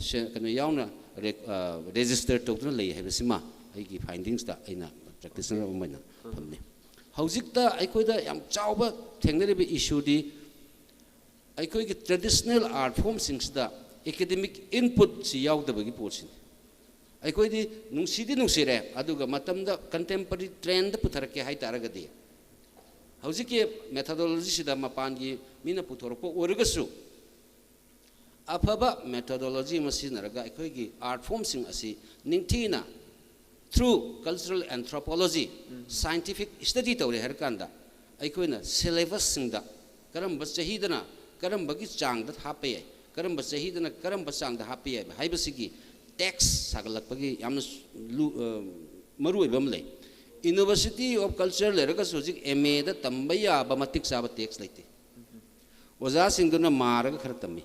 ꯁꯦ-, ꯀꯩꯅꯣ ꯌꯥꯎꯅ ꯔꯦꯛ-, ꯑ, ꯔꯦꯖꯤꯁꯇꯔ ꯇꯧꯗꯨꯅ ꯂꯩ ꯍꯥꯏꯕꯁꯤꯃ ꯑꯩꯒꯤ ꯐꯥꯏꯟꯗꯤꯡꯁꯇ ꯑꯩꯅ ꯄ꯭ꯔꯦꯛꯇꯤꯁꯅꯔ ꯑꯃ ꯑꯣꯏꯅ ꯊꯝꯅꯤ꯫ ꯍꯧꯖꯤꯛꯇ ꯑꯩꯈꯣꯏꯗ ꯌꯥꯝ ꯆꯥꯎꯕ ꯊꯦꯡꯅꯔꯤꯕ ꯏꯁꯨꯗꯤ ꯑꯩꯈꯣꯏꯒꯤ ꯇ꯭ꯔꯦꯗꯤꯁꯅꯦꯜ ꯑꯥꯔꯠ ꯐꯣꯝꯁꯤꯡꯁꯤꯗ ꯑꯦꯀꯥꯗꯦꯃꯤꯛ ꯏꯟꯄꯨꯠꯁꯤ ꯌꯥꯎꯗꯕꯒꯤ ꯄꯣꯠꯁꯤꯅꯤ꯫ ꯑꯩꯈꯣꯏꯗꯤ ꯅꯨꯡꯁꯤꯗꯤ ꯅꯨꯡꯁꯤꯔꯦ, ꯑꯗꯨꯒ ꯃꯇꯝꯗ ꯀꯟꯇꯦꯝꯄꯔꯔꯤ ꯇ꯭ꯔꯦꯟꯗ ꯄꯨꯊꯔꯛꯀꯦ ꯍꯥꯏ ꯇꯥꯔꯒꯗꯤ, ꯍꯧꯖꯤꯛꯀꯤ ꯃꯦꯊꯣꯗꯣꯂꯣꯖꯤꯁꯤꯗ ꯃꯄꯥꯟꯒꯤ ꯃꯤꯅ ꯄꯨꯊꯣꯔꯛꯄ ꯑꯣꯏꯔꯒꯁꯨ, ꯑꯐꯕ ꯃꯦꯊꯣꯗꯣꯂꯣꯖꯤ ꯑꯃ ꯁꯤꯖꯤꯟꯅꯔꯒ ꯑꯩꯈꯣꯏꯒꯤ ꯑꯥꯔꯠ ꯐꯣꯝꯁꯤꯡ ꯑꯁꯤ ꯅꯤꯡꯊꯤꯅ through cultural anthropology, scientific study ꯇꯧꯔꯦ ꯍꯥꯏꯔꯀꯥꯟꯗ, ꯑꯩꯈꯣꯏꯅ ꯁꯦꯂꯦꯕꯁꯁꯤꯡꯗ ꯀꯔꯝꯕ ꯆꯍꯤꯗꯅ ꯀꯔꯝꯕꯒꯤ ꯆꯥꯡꯗ ꯍꯥꯞꯄ ꯌꯥꯏ, ꯀꯔꯝꯕ ꯆꯍꯤꯗꯅ ꯀꯔꯝꯕ ꯆꯥꯡꯗ ꯍꯥꯞꯄ ꯌꯥꯏ ꯍꯥꯏꯕꯁꯤꯒꯤ ꯇꯦꯛꯁ ꯁꯥꯒꯠꯂꯛꯄꯒꯤ ꯌꯥꯝꯅ ꯂꯨ-, ꯑ, ꯃꯔꯨꯑꯣꯏꯕ ꯑꯃ ꯂꯩ꯫ University of Culture ꯂꯩꯔꯒꯁꯨ ꯍꯧꯖꯤꯛ ꯑꯦꯝ ꯑꯦꯗ ꯇꯝꯕ ꯌꯥꯕ ꯃꯇꯤꯛ ꯆꯥꯕ ꯇꯦꯛꯁ ꯂꯩꯇꯦ꯫ ꯑꯣꯖꯥꯁꯤꯡꯗꯨꯅ ꯃꯥꯔꯒ ꯈꯔ ꯇꯝꯃꯤ꯫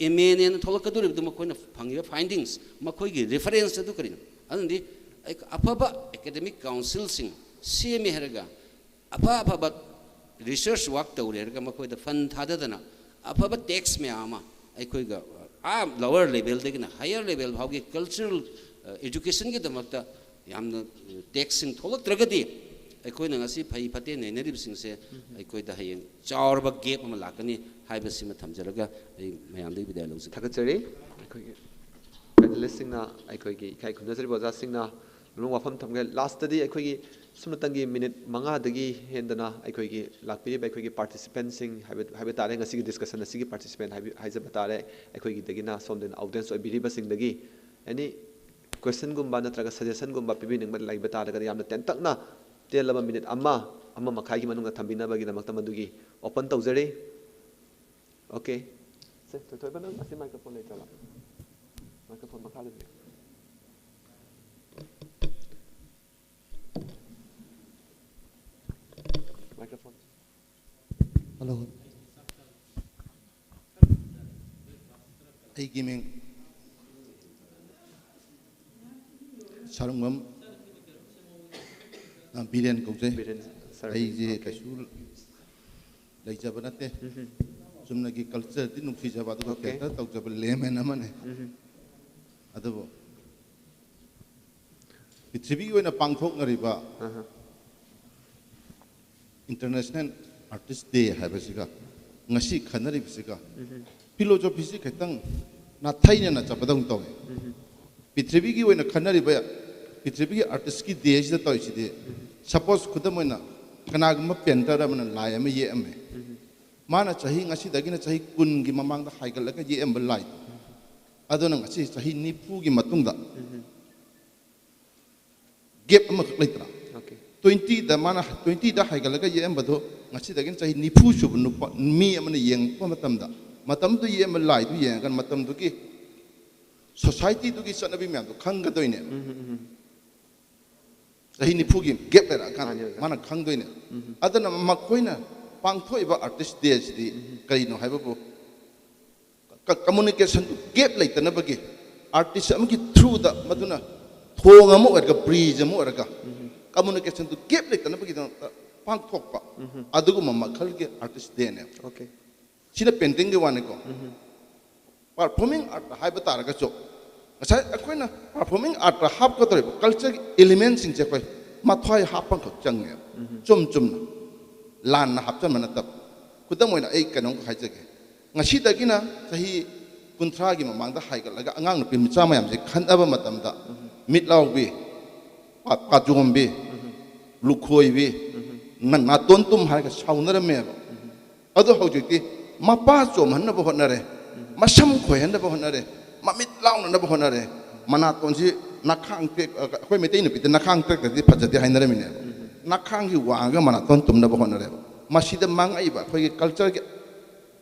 ꯑꯦꯝ ꯑꯦꯅꯦꯅ ꯊꯣꯛꯂꯛꯀꯗꯧꯔꯤꯕꯗꯨ ꯃꯈꯣꯏꯅ ꯐꯪꯉꯤꯕ ꯐꯥꯏꯟꯗꯤꯡꯁ, ꯃꯈꯣꯏꯒꯤ ꯔꯤꯐꯔꯦꯟꯁ ꯑꯗꯨ ꯀꯔꯤꯅꯣ? ꯑꯗꯨꯅꯗꯤ ꯑꯩ-, ꯑꯐꯕ ꯑꯦꯀꯥꯗꯦꯃꯤꯛ ꯀꯥꯎꯟꯁꯤꯜꯁꯤꯡ, ꯁꯦꯝꯃꯦ ꯍꯥꯏꯔꯒ, ꯑꯐ ꯑꯐꯕ research work ꯇꯧꯔꯦ ꯍꯥꯏꯔꯒ, ꯃꯈꯣꯏꯗ fund ꯊꯥꯗꯗꯅ ꯑꯐꯕ text ꯃꯌꯥꯝ ꯑꯃ ꯑꯩꯈꯣꯏꯒ, ꯑꯥ, lower levelꯗꯒꯤꯅ higher level ꯐꯥꯎꯒꯤ cultural, ꯑ, educationꯒꯤꯗꯃꯛꯇ ꯌꯥꯝꯅ, ꯑ, taxꯁꯤꯡ ꯊꯣꯛꯂꯛꯇ꯭ꯔꯒꯗꯤ, ꯑꯩꯈꯣꯏꯅ ꯉꯁꯤ ꯐꯩ ꯐꯠꯇꯦ ꯅꯩꯅꯔꯤꯕꯁꯤꯡꯁꯦ ꯑꯩꯈꯣꯏꯗ ꯍꯌꯦꯡ ꯆꯥꯎꯔꯕ gap ꯑꯃ ꯂꯥꯛꯀꯅꯤ ꯍꯥꯏꯕꯁꯤꯃ ꯊꯝꯖꯔꯒ ꯑꯩ ꯃꯌꯥꯝꯗꯒꯤ ꯕꯤꯗꯥꯏ ꯂꯧꯖꯒꯦ꯫ ꯊꯥꯒꯠꯆꯔꯤ꯫ ꯑꯩꯈꯣꯏꯒꯤ panelistꯁꯤꯡꯅ, ꯑꯩꯈꯣꯏꯒꯤ ꯏꯀꯥꯏ ꯈꯨꯝꯅꯖꯔꯤꯕ ꯑꯣꯖꯥꯁꯤꯡꯅ ꯂꯣꯏꯅꯃꯛ ꯋꯥꯐꯝ ꯊꯝꯈ꯭ꯔꯦ꯫ Lastꯇꯗꯤ ꯑꯩꯈꯣꯏꯒꯤ ꯁꯨꯞꯅꯇꯪꯒꯤ minute ꯃꯉꯥꯗꯒꯤ ꯍꯦꯟꯗꯅ ꯑꯩꯈꯣꯏꯒꯤ ꯂꯥꯛꯄꯤꯔꯤꯕ ꯑꯩꯈꯣꯏꯒꯤ participantꯁꯤꯡ ꯍꯥꯏꯕ, ꯍꯥꯏꯕ ꯇꯥꯔꯦ, ꯉꯁꯤꯒꯤ discussion ꯑꯁꯤꯒꯤ participant ꯍꯥꯏꯕ, ꯍꯥꯏꯖꯕ ꯇꯥꯔꯦ, ꯑꯩꯈꯣꯏꯒꯤꯗꯒꯤꯅ ꯁꯣꯝꯗꯅ audience ꯑꯣꯏꯕꯤꯔꯤꯕꯁꯤꯡꯗꯒꯤ any questionꯒꯨꯝꯕ ꯅꯠꯇ꯭ꯔꯒ suggestionꯒꯨꯝꯕ ꯄꯤꯕꯤꯅꯤꯡꯕ ꯂꯩꯕ ꯇꯥꯔꯒꯗꯤ ꯌꯥꯝꯅ ꯇꯦꯟꯇꯛꯅ ꯇꯦꯜꯂꯕ minute ꯑꯃ, ꯑꯃ ꯃꯈꯥꯏꯒꯤ ꯃꯅꯨꯡꯗ ꯊꯝꯕꯤꯅꯕꯒꯤꯗꯃꯛꯇ ꯃꯗꯨꯒꯤ open ꯇꯧꯖꯔꯤ꯫ Okay꯫ ꯁꯦ, ꯊꯣꯏꯊꯣꯏꯕ, ꯅꯪ ꯑꯁꯤ microphone ꯂꯩꯇ꯭ꯔꯕ? Microphone ꯃꯈꯥꯗ ꯂꯩ꯫ Microphone꯫ Hello꯫ ꯑꯩꯒꯤ ꯃꯤꯡ ꯁꯥꯔꯨꯡꯕꯝ, ꯑ, ꯕꯤꯔꯦꯟ ꯀꯧꯖꯩ꯫ ꯕꯤꯔꯦꯟ sir꯫ ꯑꯩꯁꯦ Okay꯫ ꯀꯩꯁꯨ ꯂꯩꯖꯕ ꯅꯠꯇꯦ꯫ ꯎꯝ꯫ ꯆꯨꯝꯅꯒꯤ cultureꯗꯤ ꯅꯨꯡꯁꯤꯖꯕ, ꯑꯗꯨꯒ Okay꯫ Cater ꯇꯧꯖꯕ layman ꯑꯃꯅꯤ꯫ ꯎꯝ꯫ ꯑꯗꯨꯕꯨ ꯄ꯭ꯔꯤꯊꯤꯕꯤꯒꯤ ꯑꯣꯏꯅ ꯄꯥꯡꯊꯣꯛꯅꯔꯤꯕ ꯑꯍ꯫ International Artist Day ꯍꯥꯏꯕꯁꯤꯒ ꯉꯁꯤ ꯈꯟꯅꯔꯤꯕꯁꯤꯒ ꯎꯝ꯫ Philosophyꯁꯤ ꯈꯤꯇꯪ ꯅꯥꯊꯩꯅꯅ ꯆꯠꯄꯗꯧꯅ ꯇꯧꯋꯦ꯫ ꯎꯝ꯫ ꯄ꯭ꯔꯤꯊꯤꯕꯤꯒꯤ ꯑꯣꯏꯅ ꯈꯟꯅꯔꯤꯕ, ꯄ꯭ꯔꯤꯊꯤꯕꯤꯒꯤ artistꯀꯤ dayꯁꯤꯗ ꯇꯧꯔꯤꯁꯤꯗꯤ, ꯎꯝ꯫ Suppose, ꯈꯨꯗꯝ ꯑꯣꯏꯅ, ꯀꯅꯥꯒꯨꯝꯕ painter ꯑꯃꯅ ꯂꯥꯏ ꯑꯃ ꯌꯦꯛꯑꯝꯃꯦ꯫ ꯎꯝ꯫ ꯃꯥꯅ ꯆꯍꯤ, ꯉꯁꯤꯗꯒꯤꯅ ꯆꯍꯤ ꯀꯨꯟꯒꯤ ꯃꯃꯥꯡꯗ ꯍꯥꯏꯒꯠꯂꯒ ꯌꯦꯛꯑꯝꯕ ꯂꯥꯏꯗꯣ, ꯑꯗꯨꯅ ꯉꯁꯤ ꯆꯍꯤ ꯅꯤꯐꯨꯒꯤ ꯃꯇꯨꯡꯗ ꯎꯝ꯫ Gap ꯑꯃꯈꯛ ꯂꯩꯇ꯭ꯔꯥ? Okay꯫ Twentyꯗ ꯃꯥꯅ, twentyꯗ ꯍꯥꯏꯒꯠꯂꯒ ꯌꯦꯛꯑꯝꯕꯗꯣ ꯉꯁꯤꯗꯒꯤꯅ ꯆꯍꯤ ꯅꯤꯐꯨ ꯁꯨꯕ ꯅꯨꯄꯥ, ꯃꯤ ꯑꯃꯅ ꯌꯦꯡꯉꯛꯄ ꯃꯇꯝꯗ, ꯃꯇꯝꯗꯨ ꯌꯦꯛꯑꯝꯕ ꯂꯥꯏꯗꯨ ꯌꯦꯡꯉꯒ ꯃꯇꯝꯗꯨꯒꯤ societyꯗꯨꯒꯤ ꯆꯠꯅꯕꯤ ꯃꯌꯥꯝꯗꯣ ꯈꯪꯒꯗꯣꯏꯅꯦꯕ꯫ ꯎꯝ, ꯎꯝ, ꯎꯝ꯫ ꯆꯍꯤ ꯅꯤꯐꯨꯒꯤ gap ꯂꯩꯔꯛꯑꯀꯥꯟꯗ ꯃꯥꯅꯤ, ꯑꯣꯖꯥ꯫ ꯃꯥꯅ ꯈꯪꯗꯣꯏꯅꯦ꯫ ꯎꯝ꯫ ꯑꯗꯨꯅ ꯃꯈꯣꯏꯅ ꯄꯥꯡꯊꯣꯛꯏꯕ Artist Dayꯁꯤꯗꯤ ꯎꯝ꯫ ꯀꯔꯤꯅꯣ ꯍꯥꯏꯕꯕꯨ, ꯀ-, communicationꯗꯨ gap ꯂꯩꯇꯅꯕꯒꯤ artist ꯑꯃꯒꯤ throughꯗ ꯃꯗꯨꯅ ꯊꯣꯡ ꯑꯃ ꯑꯣꯏꯔꯒ, bridge ꯑꯃ ꯑꯣꯏꯔꯒ, ꯎꯝ꯫ ꯀꯝꯃꯨꯅꯤꯀꯦꯁꯟꯗꯨ ꯒꯦꯞ ꯂꯩꯇꯅꯕꯒꯤꯗꯃꯛꯇ ꯄꯥꯡꯊꯣꯛꯄ ꯑꯗꯨꯒꯨꯝꯕ ꯃꯈꯜꯒꯤ ꯑꯥꯔꯇꯤꯁ ꯗꯦꯅꯦꯕ꯫ ꯑꯣꯀꯦ꯫ ꯁꯤꯅ ꯄꯦꯟꯇꯤꯡꯒꯤ ꯋꯥꯅꯤꯀꯣ꯫ ꯄꯔꯐꯣꯔꯃꯤꯡ ꯑꯥꯔꯠ ꯍꯥꯏꯕ ꯇꯥꯔꯒꯁꯨ ꯉꯁꯥꯏ ꯑꯩꯈꯣꯏꯅ ꯄꯔꯐꯣꯔꯃꯤꯡ ꯑꯥꯔꯠꯇ ꯍꯥꯞꯀꯗꯧꯔꯤꯕ ꯀꯜꯆꯔꯒꯤ ꯏꯂꯤꯃꯦꯟꯁꯤꯡꯁꯦ ꯑꯩꯈꯣꯏ ꯃꯊ꯭ꯋꯥꯏ ꯍꯥꯞꯄꯈꯛ ꯆꯪꯉꯦꯕ꯫ ꯆꯨꯝ ꯆꯨꯝꯅ ꯂꯥꯟꯅ ꯍꯥꯞꯆꯟꯕ ꯅꯠꯇꯕ꯫ ꯈꯨꯗꯝ ꯑꯣꯏꯅ ꯑꯩ ꯀꯩꯅꯣꯝꯈꯛ ꯍꯥꯏꯖꯒꯦ꯫ ꯉꯁꯤꯗꯒꯤꯅ ꯆꯍꯤ ꯀꯨꯟꯊ꯭ꯔꯥꯒꯤ ꯃꯃꯥꯡꯗ ꯍꯥꯏꯒꯠꯂꯒ ꯑꯉꯥꯡ ꯅꯨꯄꯤ ꯃꯆꯥ ꯃꯌꯥꯝꯁꯦ ꯈꯠꯅꯕ ꯃꯇꯝꯗ ꯃꯤꯠ ꯂꯥꯎꯕꯤ, ꯄꯥ- ꯄꯥꯖꯣꯝꯕꯤ, ꯂꯨꯈꯣꯏꯕꯤ, ꯅ- ꯅꯥꯇꯣꯟ ꯇꯨꯝ ꯍꯥꯏꯔꯒ ꯁꯥꯎꯅꯔꯝꯃꯦꯕ꯫ ꯑꯗꯣ ꯍꯧꯖꯤꯛꯇꯤ ꯃꯄꯥ ꯆꯣꯝꯍꯟꯅꯕ ꯍꯣꯠꯅꯔꯦ, ꯃꯁꯝ ꯈꯣꯏꯍꯟꯅꯕ ꯍꯣꯠꯅꯔꯦ, ꯃꯃꯤꯠ ꯂꯥꯎꯅꯅꯕ ꯍꯣꯠꯅꯔꯦ꯫ ꯃꯅꯥꯇꯣꯟꯁꯤ ꯅꯈꯥꯡ ꯇꯦꯛ ꯑꯩꯈꯣꯏ ꯃꯩꯇꯩ ꯅꯨꯄꯤꯗ ꯅꯈꯥꯡ ꯇꯦꯛꯇ꯭ꯔꯗꯤ ꯐꯖꯗꯦ ꯍꯥꯏꯅꯔꯝꯃꯤꯅꯦꯕ꯫ ꯅꯈꯥꯡꯁꯤ ꯋꯥꯡꯉꯒ ꯃꯅꯥꯇꯣꯟ ꯇꯨꯝꯅꯕ ꯍꯣꯠꯅꯔꯦꯕ꯫ ꯃꯁꯤꯗ ꯃꯥꯡꯉꯛꯏꯕ ꯑꯩꯈꯣꯏꯒꯤ ꯀꯜꯆꯔꯒꯤ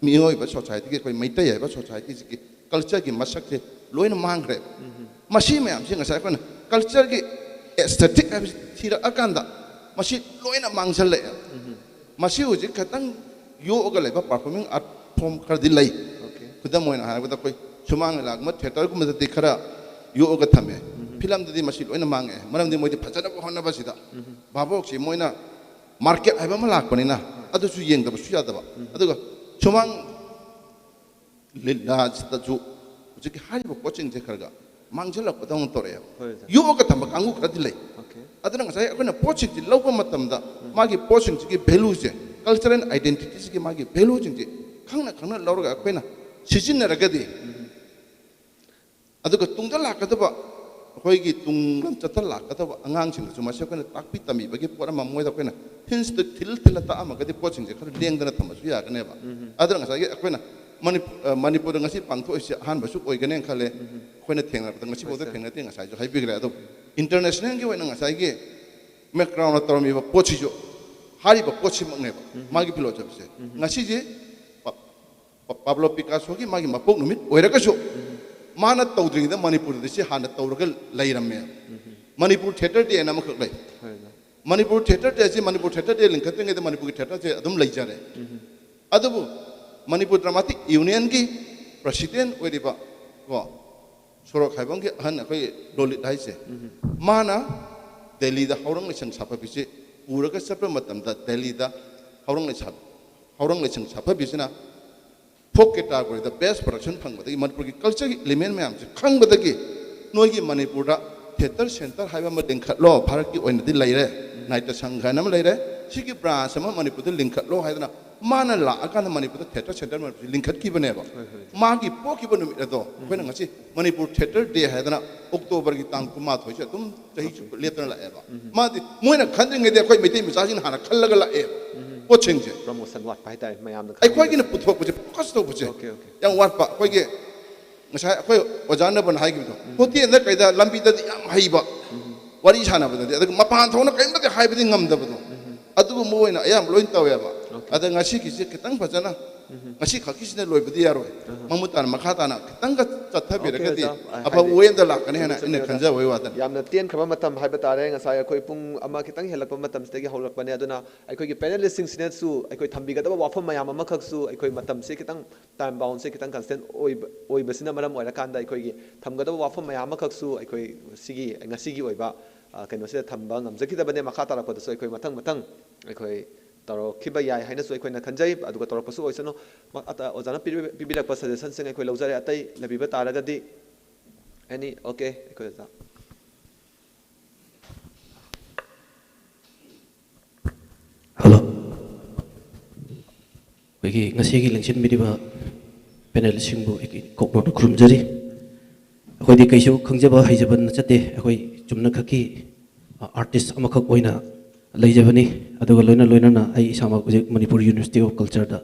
ꯃꯤꯑꯣꯏꯕ ꯁꯣꯁꯥꯏꯇꯤꯒꯤ, ꯑꯩꯈꯣꯏ ꯃꯩꯇꯩ ꯍꯥꯏꯕ ꯁꯣꯁꯥꯏꯇꯤꯁꯤꯒꯤ ꯀꯜꯆꯔꯒꯤ ꯃꯁꯛꯁꯦ ꯂꯣꯏꯅ ꯃꯥꯡꯈ꯭ꯔꯦꯕ꯫ ꯃꯁꯤ ꯃꯌꯥꯝꯁꯤ ꯉꯁꯥꯏ ꯑꯩꯈꯣꯏꯅ ꯀꯜꯆꯔꯒꯤ ꯑꯦꯁꯊꯦꯇꯤꯛ ꯍꯥꯏꯕꯁꯤ ꯊꯤꯔꯛꯑꯀꯥꯟꯗ ꯃꯁꯤ ꯂꯣꯏꯅ ꯃꯥꯡꯁꯤꯜꯂꯛꯑꯦ꯫ ꯃꯁꯤ ꯍꯧꯖꯤꯛ ꯈꯤꯇꯪ ꯌꯣꯛꯑꯒ ꯂꯩꯕ ꯄꯔꯐꯣꯔꯃꯤꯡ ꯑꯥꯔꯠ ꯐꯣꯝ ꯈꯔꯗꯤ ꯂꯩ꯫ ꯑꯣꯀꯦ꯫ ꯈꯨꯗꯝ ꯑꯣꯏꯅ ꯍꯥꯏꯔꯕꯗ ꯑꯩꯈꯣꯏ ꯁꯨꯃꯥꯡ ꯂꯤꯂꯥꯒꯨꯝꯕ ꯊꯤꯌꯦꯇꯔꯒꯨꯝꯕꯗꯗꯤ ꯈꯔ ꯌꯣꯛꯑꯒ ꯊꯝꯃꯦ꯫ ꯐꯤꯂꯝꯗꯗꯤ ꯃꯁꯤ ꯂꯣꯏꯅ ꯃꯥꯡꯉꯛꯑꯦ꯫ ꯃꯔꯝꯗꯤ ꯃꯣꯏꯗꯤ ꯐꯖꯅꯕ ꯍꯣꯠꯅꯕꯁꯤꯗ ꯚꯥꯕꯣꯛꯁꯤ ꯃꯣꯏꯅ ꯃꯥꯔꯀꯦꯠ ꯍꯥꯏꯕ ꯑꯃ ꯂꯥꯛꯄꯅꯤꯅ ꯑꯗꯨꯁꯨ ꯌꯦꯡꯗꯕꯁꯨ ꯌꯥꯗꯕ꯫ ꯑꯗꯨꯒ ꯁꯨꯃꯥꯡ ꯂꯤꯂꯥꯁꯤꯗꯁꯨ ꯍꯧꯖꯤꯛꯀꯤ ꯍꯥꯏꯔꯤꯕ ꯄꯣꯠꯁꯤꯡꯁꯦ ꯈꯔ ꯈꯔ ꯃꯥꯡꯁꯤꯜꯂꯛꯄꯗꯧꯅ ꯇꯧꯔꯛꯑꯦꯕ꯫ ꯍꯣꯏ, ꯁꯥꯔ꯫ ꯌꯣꯛꯑꯒ ꯊꯝꯕ ꯀꯥꯡꯕꯨ ꯈꯔꯗꯤ ꯂꯩ꯫ ꯑꯣꯀꯦ꯫ ꯑꯗꯨꯅ ꯉꯁꯥꯏ ꯑꯩꯈꯣꯏꯅ ꯄꯣꯠꯁꯤꯡꯁꯤ ꯂꯧꯕ ꯃꯇꯝꯗ ꯃꯥꯒꯤ ꯄꯣꯠꯁꯤꯡꯁꯤꯒꯤ ꯚꯦꯂꯨꯁꯦ, ꯀꯜꯆꯔꯦꯜ ꯑꯥꯏꯗꯦꯟꯇꯤꯇꯤꯁꯤꯒꯤ ꯃꯥꯒꯤ ꯚꯦꯂꯨꯁꯤꯡꯁꯤ ꯈꯪꯅ ꯈꯪꯅ ꯂꯧꯔꯒ ꯑꯩꯈꯣꯏꯅ ꯁꯤꯖꯤꯟꯅꯔꯒꯗꯤ, ꯑꯗꯨꯒ ꯇꯨꯡꯗ ꯂꯥꯛꯀꯗꯕ ꯑꯩꯈꯣꯏꯒꯤ ꯇꯨꯡ ꯂꯝꯆꯠꯇ ꯂꯥꯛꯀꯗꯕ ꯑꯉꯥꯡꯁꯤꯡꯗꯁꯨ ꯃꯁꯤ ꯑꯩꯈꯣꯏꯅ ꯇꯥꯛꯄꯤ ꯇꯝꯕꯤꯕꯒꯤ ꯄꯣꯠ ꯑꯃ ꯃꯣꯏꯗ ꯑꯩꯈꯣꯏꯅ ꯍꯤꯟꯁꯇꯨ ꯊꯤꯜ ꯊꯤꯜꯂ ꯇꯥꯛꯑꯝꯃꯒꯗꯤ ꯄꯣꯠꯁꯤꯡꯁꯦ ꯈꯔ ꯂꯦꯡꯗꯅ ꯊꯝꯕꯁꯨ ꯌꯥꯒꯅꯦꯕ꯫ ꯑꯗꯨꯅ ꯉꯁꯥꯏꯒꯤ ꯑꯩꯈꯣꯏꯅ ꯃꯅꯤꯄꯨꯔ, ꯑ, ꯃꯅꯤꯄꯨꯔꯗ ꯉꯁꯤ ꯄꯥꯡꯊꯣꯛꯏꯁꯦ ꯑꯍꯥꯟꯕꯁꯨ ꯑꯣꯏꯒꯅꯦꯅ ꯈꯜꯂꯦ꯫ ꯑꯩꯈꯣꯏꯅ ꯊꯦꯡꯅꯔꯛꯄꯗ ꯉꯁꯤꯐꯥꯎꯗ ꯊꯦꯡꯅꯗꯦ, ꯉꯁꯥꯏꯁꯨ ꯍꯥꯏꯕꯤꯈ꯭ꯔꯦ꯫ ꯑꯗꯣ ꯏꯟꯇꯔꯅꯦꯁꯅꯦꯜꯒꯤ ꯑꯣꯏꯅ ꯉꯁꯥꯏꯒꯤ ꯃꯦꯀ꯭ꯔꯥꯎꯅ ꯇꯧꯔꯝꯃꯤꯕ ꯄꯣꯠꯁꯤꯁꯨ ꯍꯥꯏꯔꯤꯕ ꯄꯣꯠꯁꯤꯃꯛꯅꯦꯕ꯫ ꯃꯥꯒꯤ ꯐꯤꯂꯣꯁꯣꯐꯤꯁꯦ ꯉꯁꯤꯁꯦ ꯄ-, ꯄ-, ꯄꯥꯕ꯭ꯂꯣ ꯄꯤꯀꯥꯁꯣꯒꯤ ꯃꯥꯒꯤ ꯃꯄꯣꯛ ꯅꯨꯃꯤꯠ ꯑꯣꯏꯔꯒꯁꯨ ꯃꯥꯅ ꯇꯧꯗ꯭ꯔꯤꯉꯩꯗ ꯃꯅꯤꯄꯨꯔꯗꯗꯤ ꯁꯤ ꯍꯥꯟꯅ ꯇꯧꯔꯒ ꯂꯩꯔꯝꯃꯦ꯫ ꯃꯅꯤꯄꯨꯔ ꯊꯤꯌꯦꯇꯔ ꯗꯦꯅ ꯑꯃꯈꯛ ꯂꯩ꯫ ꯍꯣꯏ, ꯁꯥꯔ꯫ ꯃꯅꯤꯄꯨꯔ ꯊꯤꯌꯦꯇꯔ ꯗꯦꯁꯤ ꯃꯅꯤꯄꯨꯔ ꯊꯤꯌꯦꯇꯔ ꯗꯦ ꯂꯤꯡꯈꯠꯇ꯭ꯔꯤꯉꯩꯗ ꯃꯅꯤꯄꯨꯔꯒꯤ ꯊꯤꯌꯦꯇꯔꯁꯦ ꯑꯗꯨꯝ ꯂꯩꯖꯔꯦ꯫ ꯑꯗꯨꯕꯨ ꯃꯅꯤꯄꯨꯔ ꯗ꯭ꯔꯃꯥꯇꯤꯛ ꯌꯨꯅꯤꯌꯟꯒꯤ ꯄ꯭ꯔꯁꯤꯗꯦꯟ ꯑꯣꯏꯔꯤꯕ ꯀꯣ ꯁꯣꯔꯣꯛ ꯈꯥꯏꯕꯝꯒꯤ ꯑꯍꯟ ꯑꯩꯈꯣꯏ ꯂꯣꯂꯤꯠ ꯍꯥꯏꯁꯦ, ꯃꯥꯅ ꯗꯦꯜꯂꯤꯗ ꯍꯧꯔꯪ ꯂꯩꯁꯪ ꯁꯥꯐꯕꯤꯁꯤ ꯄꯨꯔꯒ ꯆꯠꯄ ꯃꯇꯝꯗ ꯗꯦꯜꯂꯤꯗ ꯍꯧꯔꯪ ꯂꯩꯁꯥ ꯍꯧꯔꯪ ꯂꯩꯁꯪ ꯁꯥꯐꯕꯤꯁꯤꯅ ꯐꯣꯛ ꯀꯦꯇꯥꯒꯣꯔꯤꯗ ꯕꯦꯁ ꯄ꯭ꯔꯗꯛꯁꯟ ꯐꯪꯕꯗꯒꯤ ꯃꯅꯤꯄꯨꯔꯒꯤ ꯀꯜꯆꯔꯒꯤ ꯏꯂꯤꯃꯦꯟ ꯃꯌꯥꯝꯁꯦ ꯈꯪꯕꯗꯒꯤ ꯅꯣꯏꯒꯤ ꯃꯅꯤꯄꯨꯔꯗ ꯊꯤꯌꯦꯇꯔ ꯁꯦꯟꯇꯔ ꯍꯥꯏꯕ ꯑꯃ ꯂꯤꯡꯈꯠꯂꯣ, ꯚꯥꯔꯠꯀꯤ ꯑꯣꯏꯅꯗꯤ ꯂꯩꯔꯦ, ꯅꯥꯇ꯭ꯌ ꯁꯪꯘ ꯍꯥꯏꯅ ꯑꯃ ꯂꯩꯔꯦ, ꯁꯤꯒꯤ ꯕ꯭ꯔꯥꯟꯁ ꯑꯃ ꯃꯅꯤꯄꯨꯔꯗ ꯂꯤꯡꯈꯠꯂꯣ ꯍꯥꯏꯗꯅ ꯃꯥꯅ ꯂꯥꯛꯑꯀꯥꯟꯗ ꯃꯅꯤꯄꯨꯔꯗ ꯊꯤꯌꯦꯇꯔ ꯁꯦꯟꯇꯔ ꯃꯅꯤꯄꯨꯔꯁꯤ ꯂꯤꯡꯈꯠꯈꯤꯕꯅꯦꯕ꯫ ꯃꯥꯒꯤ ꯄꯣꯛꯈꯤꯕ ꯅꯨꯃꯤꯠ ꯑꯗꯣ ꯑꯩꯈꯣꯏꯅ ꯉꯁꯤ ꯃꯅꯤꯄꯨꯔ ꯊꯤꯌꯦꯇꯔ ꯗꯦ ꯍꯥꯏꯗꯅ ꯑꯣꯛꯇꯣꯕꯔꯒꯤ ꯇꯥꯡ ꯀꯨꯟꯃꯥꯊꯣꯏꯁꯦ ꯑꯗꯨꯝ ꯆꯍꯤ ꯆꯨꯞꯄ ꯂꯦꯞꯇꯅ ꯂꯥꯛꯑꯦꯕ꯫ ꯃꯥꯗꯤ ꯃꯣꯏꯅ ꯈꯟꯗ꯭ꯔꯤꯉꯩꯗ ꯑꯩꯈꯣꯏ ꯃꯩꯇꯩ ꯃꯆꯥꯁꯤꯡꯅ ꯍꯥꯟꯅ ꯈꯜꯂꯒ ꯂꯥꯛꯑꯦꯕ ꯄꯣꯠꯁꯤꯡꯁꯦ꯫ ꯄ꯭ꯔꯃꯣꯁꯟ ꯋꯥꯠꯄ ꯍꯥꯏꯇꯥꯔꯦ ꯃꯌꯥꯝꯅ ꯑꯩꯈꯣꯏꯒꯤꯅ ꯈꯪꯗꯕꯁꯦ꯫ ꯄꯨꯊꯣꯛꯄꯁꯦ, ꯐꯣꯀꯁ ꯇꯧꯕꯁꯦ Okay, okay. ꯌꯥꯝ ꯋꯥꯠꯄ꯫ ꯑꯩꯈꯣꯏꯒꯤ ꯉꯁꯥꯏ ꯑꯩꯈꯣꯏ ꯑꯣꯖꯥ ꯅꯕꯅ ꯍꯥꯏꯈꯤꯕꯗꯣ, ꯍꯣꯇꯦꯜꯗ ꯀꯩꯗ ꯂꯝꯕꯤꯗꯗꯤ ꯌꯥꯝ ꯍꯩꯕ, ꯋꯥꯔꯤ ꯁꯥꯟꯅꯕꯗꯗꯤ, ꯑꯗꯨꯒ ꯃꯄꯥꯟ ꯊꯣꯛꯅ ꯀꯔꯤꯝꯇꯗꯤ ꯍꯥꯏꯕꯗꯤ ꯉꯝꯗꯕꯗꯣ, ꯑꯗꯨꯒꯨꯝꯕ ꯑꯣꯏꯅ ꯑꯌꯥꯝꯕ ꯂꯣꯏ ꯇꯧꯋꯦꯕ꯫ ꯑꯗ ꯉꯁꯤꯒꯤꯁꯦ ꯈꯤꯇꯪ ꯐꯖꯅ, ꯉꯁꯤ ꯈꯛꯀꯤꯁꯤꯅ ꯂꯣꯏꯕꯗꯤ ꯌꯥꯔꯣꯏ, ꯃꯃꯨꯠ ꯇꯥꯅ ꯃꯈꯥ ꯇꯥꯅ ꯈꯤꯇꯪꯒ ꯆꯠꯊꯕꯤꯔꯒꯗꯤ Okay, ꯑꯣꯖꯥ, ꯑ, ꯑꯐꯕ ꯍꯥꯏꯗꯤ, ꯋꯦ ꯑꯃꯗ ꯂꯥꯛꯀꯅꯤ ꯍꯥꯏꯅ ꯆꯨꯝꯃꯤ, ꯑꯩꯅ ꯆꯨꯝꯃꯤ, ꯑꯣꯖꯥ꯫ ꯈꯟꯖꯕꯒꯤ ꯋꯥꯗꯅꯤ꯫ ꯌꯥꯝꯅ ꯇꯦꯟꯈ꯭ꯔꯕ ꯃꯇꯝ ꯍꯥꯏꯕ ꯇꯥꯔꯦ꯫ ꯉꯁꯥꯏ ꯑꯩꯈꯣꯏ ꯄꯨꯡ ꯑꯃ ꯈꯤꯇꯪ ꯍꯦꯜꯂꯛꯄ ꯃꯇꯝꯁꯤꯗꯒꯤ ꯍꯧꯔꯛꯄꯅꯦ꯫ ꯑꯗꯨꯅ ꯑꯩꯈꯣꯏꯒꯤ ꯄꯦꯅꯦꯂꯤꯁꯁꯤꯡꯁꯤꯅꯁꯨ ꯑꯩꯈꯣꯏ ꯊꯝꯕꯤꯒꯗꯕ ꯋꯥꯐꯝ ꯃꯌꯥꯝ ꯑꯃꯈꯛꯁꯨ ꯑꯩꯈꯣꯏ ꯃꯇꯝꯁꯦ ꯈꯤꯇꯪ ꯇꯥꯏꯝ ꯕꯥꯎꯟꯁꯦ ꯈꯤꯇꯪ ꯀꯟꯁꯇꯦꯟ ꯑꯣꯏꯕ, ꯑꯣꯏꯕꯁꯤꯅ ꯃꯔꯝ ꯑꯣꯏꯔꯀꯥꯟꯗ ꯑꯩꯈꯣꯏꯒꯤ ꯊꯝꯒꯗꯕ ꯋꯥꯐꯝ ꯃꯌꯥꯝ ꯑꯃꯈꯛꯁꯨ ꯑꯩꯈꯣꯏ ꯁꯤꯒꯤ, ꯉꯁꯤꯒꯤ ꯑꯣꯏꯕ, ꯑ, ꯀꯩꯅꯣꯁꯤꯗ ꯊꯝꯕ ꯉꯝꯖꯈꯤꯗꯕꯅꯦ꯫ ꯃꯈꯥ ꯇꯥꯔꯛꯄꯗꯁꯨ ꯑꯩꯈꯣꯏ ꯃꯊꯪ ꯃꯊꯪ ꯑꯩꯈꯣꯏ ꯇꯧꯔꯛꯈꯤꯕ ꯌꯥꯏ ꯍꯥꯏꯅꯁꯨ ꯑꯩꯈꯣꯏꯅ ꯈꯟꯖꯩ, ꯑꯗꯨꯒ ꯇꯧꯔꯛꯄꯁꯨ ꯑꯣꯏꯁꯅꯨ꯫ ꯃ-, ꯑꯇ-, ꯑꯣꯖꯥꯅ ꯄꯤꯕꯤ-, ꯄꯤꯕꯤꯔꯛꯄ ꯁꯖꯦꯁꯟꯁꯤꯡ ꯑꯩꯈꯣꯏ ꯂꯧꯖꯔꯦ꯫ ꯑꯇꯩ ꯂꯩꯕꯤꯕ ꯇꯥꯔꯒꯗꯤ ꯑꯦꯅꯤ? Okay, ꯑꯩꯈꯣꯏ ꯑꯣꯖꯥ꯫ ꯍꯜꯂꯣ꯫ ꯑꯩꯈꯣꯏꯒꯤ ꯉꯁꯤꯒꯤ ꯂꯦꯡꯁꯤꯟꯕꯤꯔꯤꯕ ꯄꯦꯅꯦꯂꯤꯁꯁꯤꯡꯕꯨ ꯑꯩꯒꯤ ꯀꯣꯛ ꯅꯧꯅ ꯈꯨꯔꯨꯝꯖꯔꯤ꯫ ꯑꯩꯈꯣꯏꯗꯤ ꯀꯩꯁꯨ ꯈꯪꯖꯕ ꯍꯩꯖꯕ ꯅꯠꯆꯗꯦ꯫ ꯑꯩꯈꯣꯏ ꯆꯨꯝꯅꯈꯛꯀꯤ ꯑꯥꯔꯇꯤꯁ ꯑꯃꯈꯛ ꯑꯣꯏꯅ ꯂꯩꯖꯕꯅꯤ꯫ ꯑꯗꯨꯒ ꯂꯣꯏꯅ ꯂꯣꯏꯅꯅ ꯑꯩ ꯏꯁꯥꯃꯛ ꯍꯧꯖꯤꯛ ꯃꯅꯤꯄꯨꯔ ꯌꯨꯅꯤꯚꯔꯁꯤꯇꯤ ꯑꯣꯐ ꯀꯜꯆꯔꯗ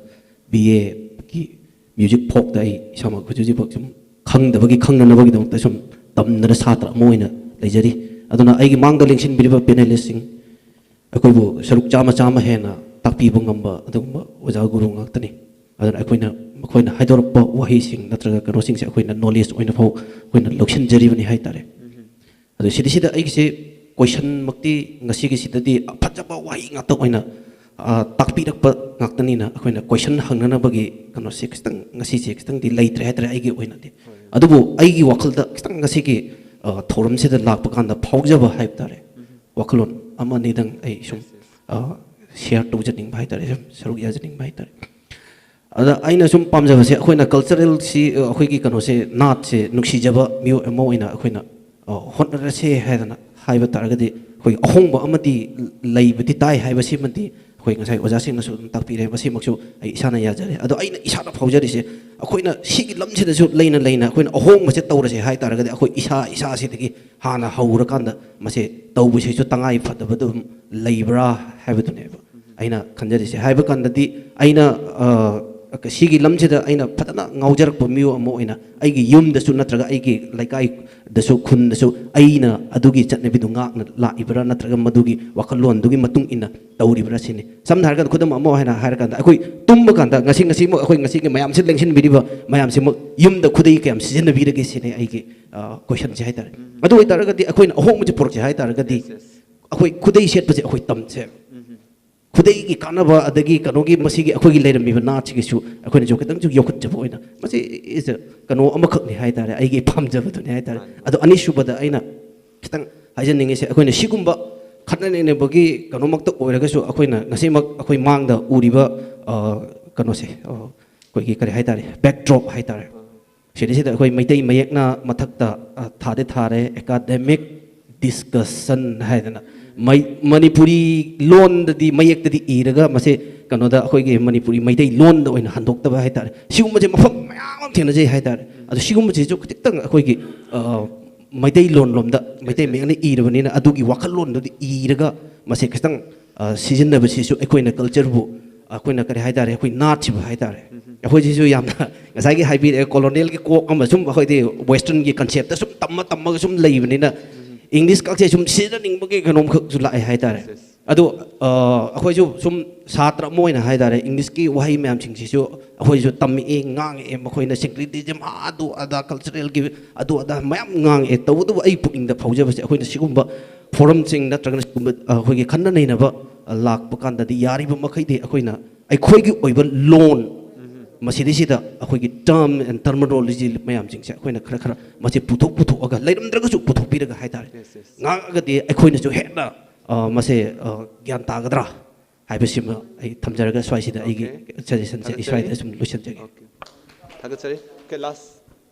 ꯕꯤ ꯑꯦꯒꯤ ꯃ꯭ꯌꯨꯖꯤꯛ ꯐꯣꯛꯇ ꯑꯩ ꯏꯁꯥꯃꯛ ꯍꯧꯖꯤꯛ ꯍꯧꯖꯤꯛꯐꯥꯎ ꯁꯨꯝ ꯈꯪꯗꯕꯒꯤ ꯈꯪꯅꯅꯕꯒꯤꯗꯃꯛꯇ ꯁꯨꯝ ꯇꯝꯗꯅ ꯁꯥꯇ꯭ꯔ ꯑꯃ ꯑꯣꯏꯅ ꯂꯩꯖꯔꯤ꯫ ꯑꯗꯨꯅ ꯑꯩꯒꯤ ꯃꯥꯡꯗ ꯂꯦꯡꯁꯤꯟꯕꯤꯔꯤꯕ ꯄꯦꯅꯦꯂꯤꯁꯁꯤꯡ, ꯑꯩꯈꯣꯏꯕꯨ ꯁꯔꯨꯛ ꯆꯥꯝꯃ ꯆꯥꯝꯃ ꯍꯦꯟꯅ ꯇꯥꯛꯄꯤꯕ ꯉꯝꯕ ꯑꯗꯨꯒꯨꯝꯕ ꯑꯣꯖꯥ ꯒꯨꯔꯨ ꯉꯥꯛꯇꯅꯤ꯫ ꯑꯗꯨꯅ ꯑꯩꯈꯣꯏꯅ ꯃꯈꯣꯏꯅ ꯍꯥꯏꯗꯣꯔꯛꯄ ꯋꯥꯍꯩꯁꯤꯡ ꯅꯠꯇ꯭ꯔꯒ ꯀꯩꯅꯣꯁꯤꯡꯁꯦ ꯑꯩꯈꯣꯏꯅ ꯅꯣꯂꯦꯖ ꯑꯣꯏꯅ ꯐꯥꯎ ꯑꯩꯈꯣꯏꯅ ꯂꯧꯁꯤꯟꯖꯔꯤꯕꯅꯤ ꯍꯥꯏꯇꯥꯔꯦ꯫ ꯑꯗꯨ ꯁꯤꯗꯩꯁꯤꯗ ꯑꯩꯒꯤꯁꯦ ꯀꯣꯏꯁꯟꯃꯛꯇꯤ ꯉꯁꯤꯒꯤꯁꯤꯗꯗꯤ ꯐꯖꯕ ꯋꯥꯍꯩ ꯉꯥꯛꯇ ꯑꯣꯏꯅ, ꯑ, ꯇꯥꯛꯄꯤꯔꯛꯄ ꯉꯥꯛꯇꯅꯤꯅ ꯑꯩꯈꯣꯏꯅ ꯀꯣꯏꯁꯟ ꯍꯪꯅꯅꯕꯒꯤ ꯀꯩꯅꯣꯁꯦ ꯈꯤꯇꯪ ꯉꯁꯤꯁꯦ ꯈꯤꯇꯪꯗꯤ ꯂꯩꯇ꯭ꯔꯦ ꯍꯥꯏꯇꯥꯔꯦ ꯑꯩꯒꯤ ꯑꯣꯏꯅꯗꯤ꯫ ꯑꯗꯨꯕꯨ ꯑꯩꯒꯤ ꯋꯥꯈꯜꯗ ꯈꯤꯇꯪ ꯉꯁꯤꯒꯤ, ꯑ, ꯊꯧꯔꯝꯁꯤꯗ ꯂꯥꯛꯄ ꯀꯥꯟꯗ ꯐꯥꯎꯖꯕ ꯍꯥꯏꯕ ꯇꯥꯔꯦ꯫ ꯋꯥꯈꯜꯂꯣꯟ ꯑꯃ ꯑꯅꯤꯗꯪ ꯑꯩ ꯁꯨꯝ ꯁꯤꯌꯥꯔ ꯇꯧꯖꯅꯤꯡꯕ ꯍꯥꯏꯇꯥꯔꯦ, ꯁꯨꯝ ꯁꯔꯨꯛ ꯌꯥꯖꯅꯤꯡꯕ ꯍꯥꯏꯇꯥꯔꯦ꯫ ꯑꯗ ꯑꯩꯅ ꯁꯨꯝ ꯄꯥꯝꯖꯕꯁꯦ, ꯑꯩꯈꯣꯏꯅ ꯀꯜꯆꯔꯦꯜꯁꯤ, ꯑꯩꯈꯣꯏꯒꯤ ꯀꯩꯅꯣꯁꯦ, ꯅꯥꯠꯁꯦ ꯅꯨꯡꯁꯤꯖꯕ ꯃꯤꯑꯣꯏ ꯑꯃ ꯑꯣꯏꯅ ꯑꯩꯈꯣꯏꯅ ꯑ, ꯍꯣꯠꯅꯔꯁꯦ ꯍꯥꯏꯗꯅ ꯍꯥꯏꯕ ꯇꯥꯔꯒꯗꯤ, ꯑꯩꯈꯣꯏ ꯑꯍꯣꯡꯕ ꯑꯃꯗꯤ ꯂꯩꯕꯗꯤ ꯇꯥꯏ ꯍꯥꯏꯕꯁꯤꯃꯗꯤ ꯑꯩꯈꯣꯏ ꯉꯁꯥꯏ ꯑꯣꯖꯥꯁꯤꯡꯅꯁꯨ ꯑꯗꯨꯝ ꯇꯥꯛꯄꯤꯔꯦ꯫ ꯃꯁꯤꯃꯛꯁꯨ ꯑꯩ ꯏꯁꯥꯅ ꯌꯥꯖꯔꯦ꯫ ꯑꯗꯣ ꯑꯩꯅ ꯏꯁꯥꯅ ꯐꯥꯎꯖꯔꯤꯁꯦ, ꯑꯩꯈꯣꯏꯅ ꯁꯤꯒꯤ ꯂꯝꯁꯤꯗꯁꯨ ꯂꯩꯅ ꯂꯩꯅ ꯑꯩꯈꯣꯏꯅ ꯑꯍꯣꯡꯕꯁꯦ ꯇꯧꯔꯁꯦ ꯍꯥꯏ ꯇꯥꯔꯒꯗꯤ, ꯑꯩꯈꯣꯏ ꯏꯁꯥ ꯏꯁꯥꯁꯤꯗꯒꯤ ꯍꯥꯟꯅ ꯍꯧꯔꯀꯥꯟꯗ ꯃꯁꯦ ꯇꯧꯕꯁꯤꯁꯨ ꯇꯉꯥꯏ ꯐꯗꯕ ꯑꯗꯨꯝ ꯂꯩꯕ꯭ꯔꯥ ꯍꯥꯏꯕꯗꯨꯅꯦꯕ ꯑꯩꯅ ꯈꯟꯖꯔꯤꯁꯦ꯫ ꯍꯥꯏꯕ ꯀꯥꯟꯗꯗꯤ, ꯑꯩꯅ, ꯑ, ꯁꯤꯒꯤ ꯂꯝꯁꯤꯗ ꯑꯩꯅ ꯐꯖꯅ ꯉꯥꯎꯖꯔꯛꯄ ꯃꯤꯑꯣꯏ ꯑꯃ ꯑꯣꯏꯅ, ꯑꯩꯒꯤ ꯌꯨꯝꯗꯁꯨ ꯅꯠꯇ꯭ꯔꯒ ꯑꯩꯒꯤ ꯂꯩꯀꯥꯏꯗꯁꯨ, ꯈꯨꯟꯗꯁꯨ ꯑꯩꯅ ꯑꯗꯨꯒꯤ ꯆꯠꯅꯕꯤꯗꯨ ꯉꯥꯛꯅ ꯂꯥꯛꯏꯕ꯭ꯔꯥ, ꯅꯠꯇ꯭ꯔꯒ ꯃꯗꯨꯒꯤ ꯋꯥꯈꯜꯂꯣꯟꯗꯨꯒꯤ ꯃꯇꯨꯡ ꯏꯟꯅ ꯇꯧꯔꯤꯕ꯭ꯔꯥ ꯁꯤꯅꯤ꯫ ꯁꯝꯅ ꯍꯥꯏꯔꯀꯥꯟꯗ, ꯈꯨꯗꯝ ꯑꯃ ꯑꯣꯏꯅ ꯍꯥꯏꯔꯀꯥꯟꯗ, ꯑꯩꯈꯣꯏ ꯇꯨꯝꯕ ꯀꯥꯟꯗ, ꯉꯁꯤ, ꯉꯁꯤꯃꯛ ꯑꯩꯈꯣꯏ ꯉꯁꯤꯒꯤ ꯃꯌꯥꯝꯁꯤ ꯂꯦꯡꯁꯤꯟꯕꯤꯔꯤꯕ ꯃꯌꯥꯝꯁꯤꯃꯛ ꯌꯨꯝꯗ ꯈꯨꯗꯩ ꯀꯌꯥꯝ ꯁꯤꯖꯤꯟꯅꯕꯤꯔꯒꯦ ꯁꯤꯅꯤ ꯑꯩꯒꯤ, ꯑ, ꯀꯣꯏꯁꯟꯁꯦ ꯍꯥꯏꯇꯥꯔꯦ꯫ ꯑꯗꯨ ꯑꯣꯏꯇꯥꯔꯒꯗꯤ, ꯑꯩꯈꯣꯏꯅ ꯑꯍꯣꯡꯕꯁꯦ ꯄꯨꯔꯛꯁꯦ ꯍꯥꯏꯇꯥꯔꯒꯗꯤ, ꯑꯩꯈꯣꯏ ꯈꯨꯗꯩ ꯁꯦꯠꯄꯁꯦ ꯑꯩꯈꯣꯏ ꯇꯝꯁꯦ꯫ ꯈꯨꯗꯩꯒꯤ ꯀꯥꯟꯅꯕ, ꯑꯗꯒꯤ ꯀꯩꯅꯣꯒꯤ, ꯃꯁꯤꯒꯤ ꯑꯩꯈꯣꯏꯒꯤ ꯂꯩꯔꯝꯃꯤꯕ ꯅꯥꯠꯁꯤꯒꯤꯁꯨ ꯑꯩꯈꯣꯏꯅꯁꯨ ꯈꯤꯇꯪꯁꯨ ꯌꯣꯛꯈꯠꯆꯕ ꯑꯣꯏꯅ, ꯃꯁꯤ is a ꯀꯩꯅꯣ ꯑꯃꯈꯛꯅꯤ ꯍꯥꯏꯇꯥꯔꯦ, ꯑꯩꯒꯤ ꯄꯥꯝꯖꯕꯗꯨꯅꯤ ꯍꯥꯏꯇꯥꯔꯦ꯫ ꯑꯗꯣ ꯑꯅꯤꯁꯨꯕꯗ ꯑꯩꯅ ꯈꯤꯇꯪ ꯍꯥꯏꯖꯅꯤꯡꯉꯤꯁꯦ, ꯑꯩꯈꯣꯏꯅ ꯁꯤꯒꯨꯝꯕ ꯈꯠꯅ ꯅꯩꯅꯕꯒꯤ ꯀꯩꯅꯣꯃꯛꯇ ꯑꯣꯏꯔꯒꯁꯨ, ꯑꯩꯈꯣꯏꯅ ꯉꯁꯤꯃꯛ ꯑꯩꯈꯣꯏ ꯃꯥꯡꯗ ꯎꯔꯤꯕ, ꯑ, ꯀꯩꯅꯣꯁꯦ, ꯑ, ꯑꯩꯈꯣꯏꯒꯤ ꯀꯔꯤ ꯍꯥꯏꯇꯥꯔꯦ, ꯕꯦꯛꯗ꯭ꯔꯣꯞ ꯍꯥꯏꯇꯥꯔꯦ, ꯁꯤꯗꯩꯁꯤꯗ ꯑꯩꯈꯣꯏ ꯃꯩꯇꯩ ꯃꯌꯦꯛꯅ ꯃꯊꯛꯇ, ꯑ, ꯊꯥꯗꯤ ꯊꯥꯔꯦ, ꯑꯦꯀꯥꯗꯦꯃꯤꯛ ꯗꯤꯁꯀꯁꯟ ꯍꯥꯏꯗꯅ, ꯃꯩ-, ꯃꯅꯤꯄꯨꯔꯤ ꯂꯣꯟꯗꯗꯤ, ꯃꯌꯦꯛꯇꯗꯤ ꯏꯔꯒ, ꯃꯁꯦ ꯀꯩꯅꯣꯗ, ꯑꯩꯈꯣꯏꯒꯤ ꯃꯅꯤꯄꯨꯔꯤ ꯃꯩꯇꯩ ꯂꯣꯟꯗ ꯑꯣꯏꯅ ꯍꯟꯗꯣꯛꯇꯕ ꯍꯥꯏꯇꯥꯔꯦ꯫ ꯁꯤꯒꯨꯝꯕꯁꯦ ꯃꯐꯝ ꯃꯌꯥꯝ ꯑꯃ ꯊꯦꯡꯅꯖꯩ ꯍꯥꯏꯇꯥꯔꯦ꯫ ꯑꯗꯣ ꯁꯤꯒꯨꯝꯕꯁꯤꯁꯨ ꯈꯤꯇꯪ ꯑꯩꯈꯣꯏꯒꯤ, ꯑ, ꯃꯩꯇꯩꯂꯣꯟ ꯂꯣꯝꯗ, ꯃꯩꯇꯩ ꯃꯌꯦꯛꯅ ꯏꯔꯕꯅꯤꯅ, ꯑꯗꯨꯒꯤ ꯋꯥꯈꯜꯂꯣꯟꯗꯨꯗꯤ ꯏꯔꯒ ꯃꯁꯦ ꯈꯤꯇꯪ, ꯑ, ꯁꯤꯖꯤꯟꯅꯕꯁꯤꯁꯨ ꯑꯩꯈꯣꯏꯅ ꯀꯜꯆꯔꯕꯨ, ꯑꯩꯈꯣꯏꯅ ꯀꯔꯤ ꯍꯥꯏꯇꯥꯔꯦ, ꯑꯩꯈꯣꯏ ꯅꯥꯠꯁꯤꯕꯨ ꯍꯥꯏꯇꯥꯔꯦ꯫ ꯑꯩꯈꯣꯏꯁꯤꯁꯨ ꯌꯥꯝꯅ ꯉꯁꯥꯏꯒꯤ ꯍꯥꯏꯕꯤꯔꯛꯑꯦ, ꯀꯣꯂꯣꯅꯤꯌꯦꯜꯒꯤ ꯀꯣꯛ ꯑꯃ ꯁꯨꯝ, ꯑꯩꯈꯣꯏꯗꯤ ꯋꯦꯁꯇꯔꯟꯒꯤ ꯀꯟꯁꯦꯞꯇ ꯁꯨꯝ ꯇꯝꯃ ꯇꯝꯃꯒ ꯁꯨꯝ ꯂꯩꯕꯅꯤꯅ, ꯏꯪꯂꯤꯁ ꯀꯛꯁꯦ ꯁꯨꯝ ꯁꯤꯖꯤꯟꯅꯅꯤꯡꯕꯒꯤ ꯀꯩꯅꯣꯝꯈꯛꯁꯨ ꯂꯥꯛꯑꯦ ꯍꯥꯏꯇꯥꯔꯦ꯫ ꯑꯗꯣ, ꯑ, ꯑꯩꯈꯣꯏꯁꯨ ꯁꯨꯝ ꯁꯥꯇ꯭ꯔ ꯑꯃ ꯑꯣꯏꯅ ꯍꯥꯏꯇꯥꯔꯦ, ꯏꯪꯂꯤꯁꯀꯤ ꯋꯥꯍꯩ ꯃꯌꯥꯝꯁꯤꯡꯁꯤꯁꯨ ꯑꯩꯈꯣꯏꯁꯨ ꯇꯝꯃꯛꯑꯦ, ꯉꯥꯡꯉꯛꯑꯦ꯫ ꯃꯈꯣꯏꯅ syncretism, ꯑꯗꯨ ꯑꯗꯥ, ꯀꯜꯆꯔꯦꯜꯒꯤ ꯑꯗꯨ ꯑꯗꯥ ꯃꯌꯥꯝ ꯉꯥꯡꯉꯛꯑꯦ꯫ ꯇꯧꯕꯇꯕꯨ ꯑꯩ ꯄꯨꯛꯅꯤꯡꯗ ꯐꯥꯎꯖꯕꯁꯦ, ꯑꯩꯈꯣꯏꯅ ꯁꯤꯒꯨꯝꯕ ꯐꯣꯔꯝꯁꯤꯡ ꯅꯠꯇ꯭ꯔꯒꯅ ꯁꯤꯒꯨꯝꯕ, ꯑ, ꯑꯩꯈꯣꯏꯒꯤ ꯈꯟꯅ ꯅꯩꯅꯕ, ꯑ, ꯂꯥꯛꯄ ꯀꯥꯟꯗꯗꯤ, ꯌꯥꯔꯤꯕ ꯃꯈꯩꯗꯤ ꯑꯩꯈꯣꯏꯅ ꯑꯩꯈꯣꯏꯒꯤ ꯑꯣꯏꯕ ꯂꯣꯟ, ꯃꯁꯤꯗꯩꯁꯤꯗ ꯑꯩꯈꯣꯏꯒꯤ term and terminology ꯃꯌꯥꯝꯁꯤꯡꯁꯦ ꯑꯩꯈꯣꯏꯅ ꯈꯔ ꯈꯔ ꯃꯁꯤ ꯄꯨꯊꯣꯛ ꯄꯨꯊꯣꯛꯑꯒ, ꯂꯩꯔꯝꯗ꯭ꯔꯒꯁꯨ ꯄꯨꯊꯣꯛꯄꯤꯔꯒ ꯍꯥꯏꯇꯥꯔꯦ, Yes, yes. ꯉꯥꯡꯉꯒꯗꯤ ꯑꯩꯈꯣꯏꯅꯁꯨ ꯍꯦꯟꯅ ꯑ, ꯃꯁꯦ ꯑ, ꯒ꯭ꯌꯥꯟ ꯇꯥꯒꯗ꯭ꯔꯥ ꯍꯥꯏꯕꯁꯤꯃ ꯑꯩ ꯊꯝꯖꯔꯒ ꯁ꯭ꯋꯥꯏꯁꯤꯗ ꯑꯩꯒꯤ Okay. Suggestion ꯁꯦ ꯑꯩ ꯊꯥꯒꯠꯆꯔꯤ꯫ ꯁ꯭ꯋꯥꯏꯗ ꯁꯨꯝ ꯂꯣꯏꯁꯤꯟꯖꯒꯦ꯫ Okay. ꯊꯥꯒꯠꯆꯔꯤ꯫ Okay, last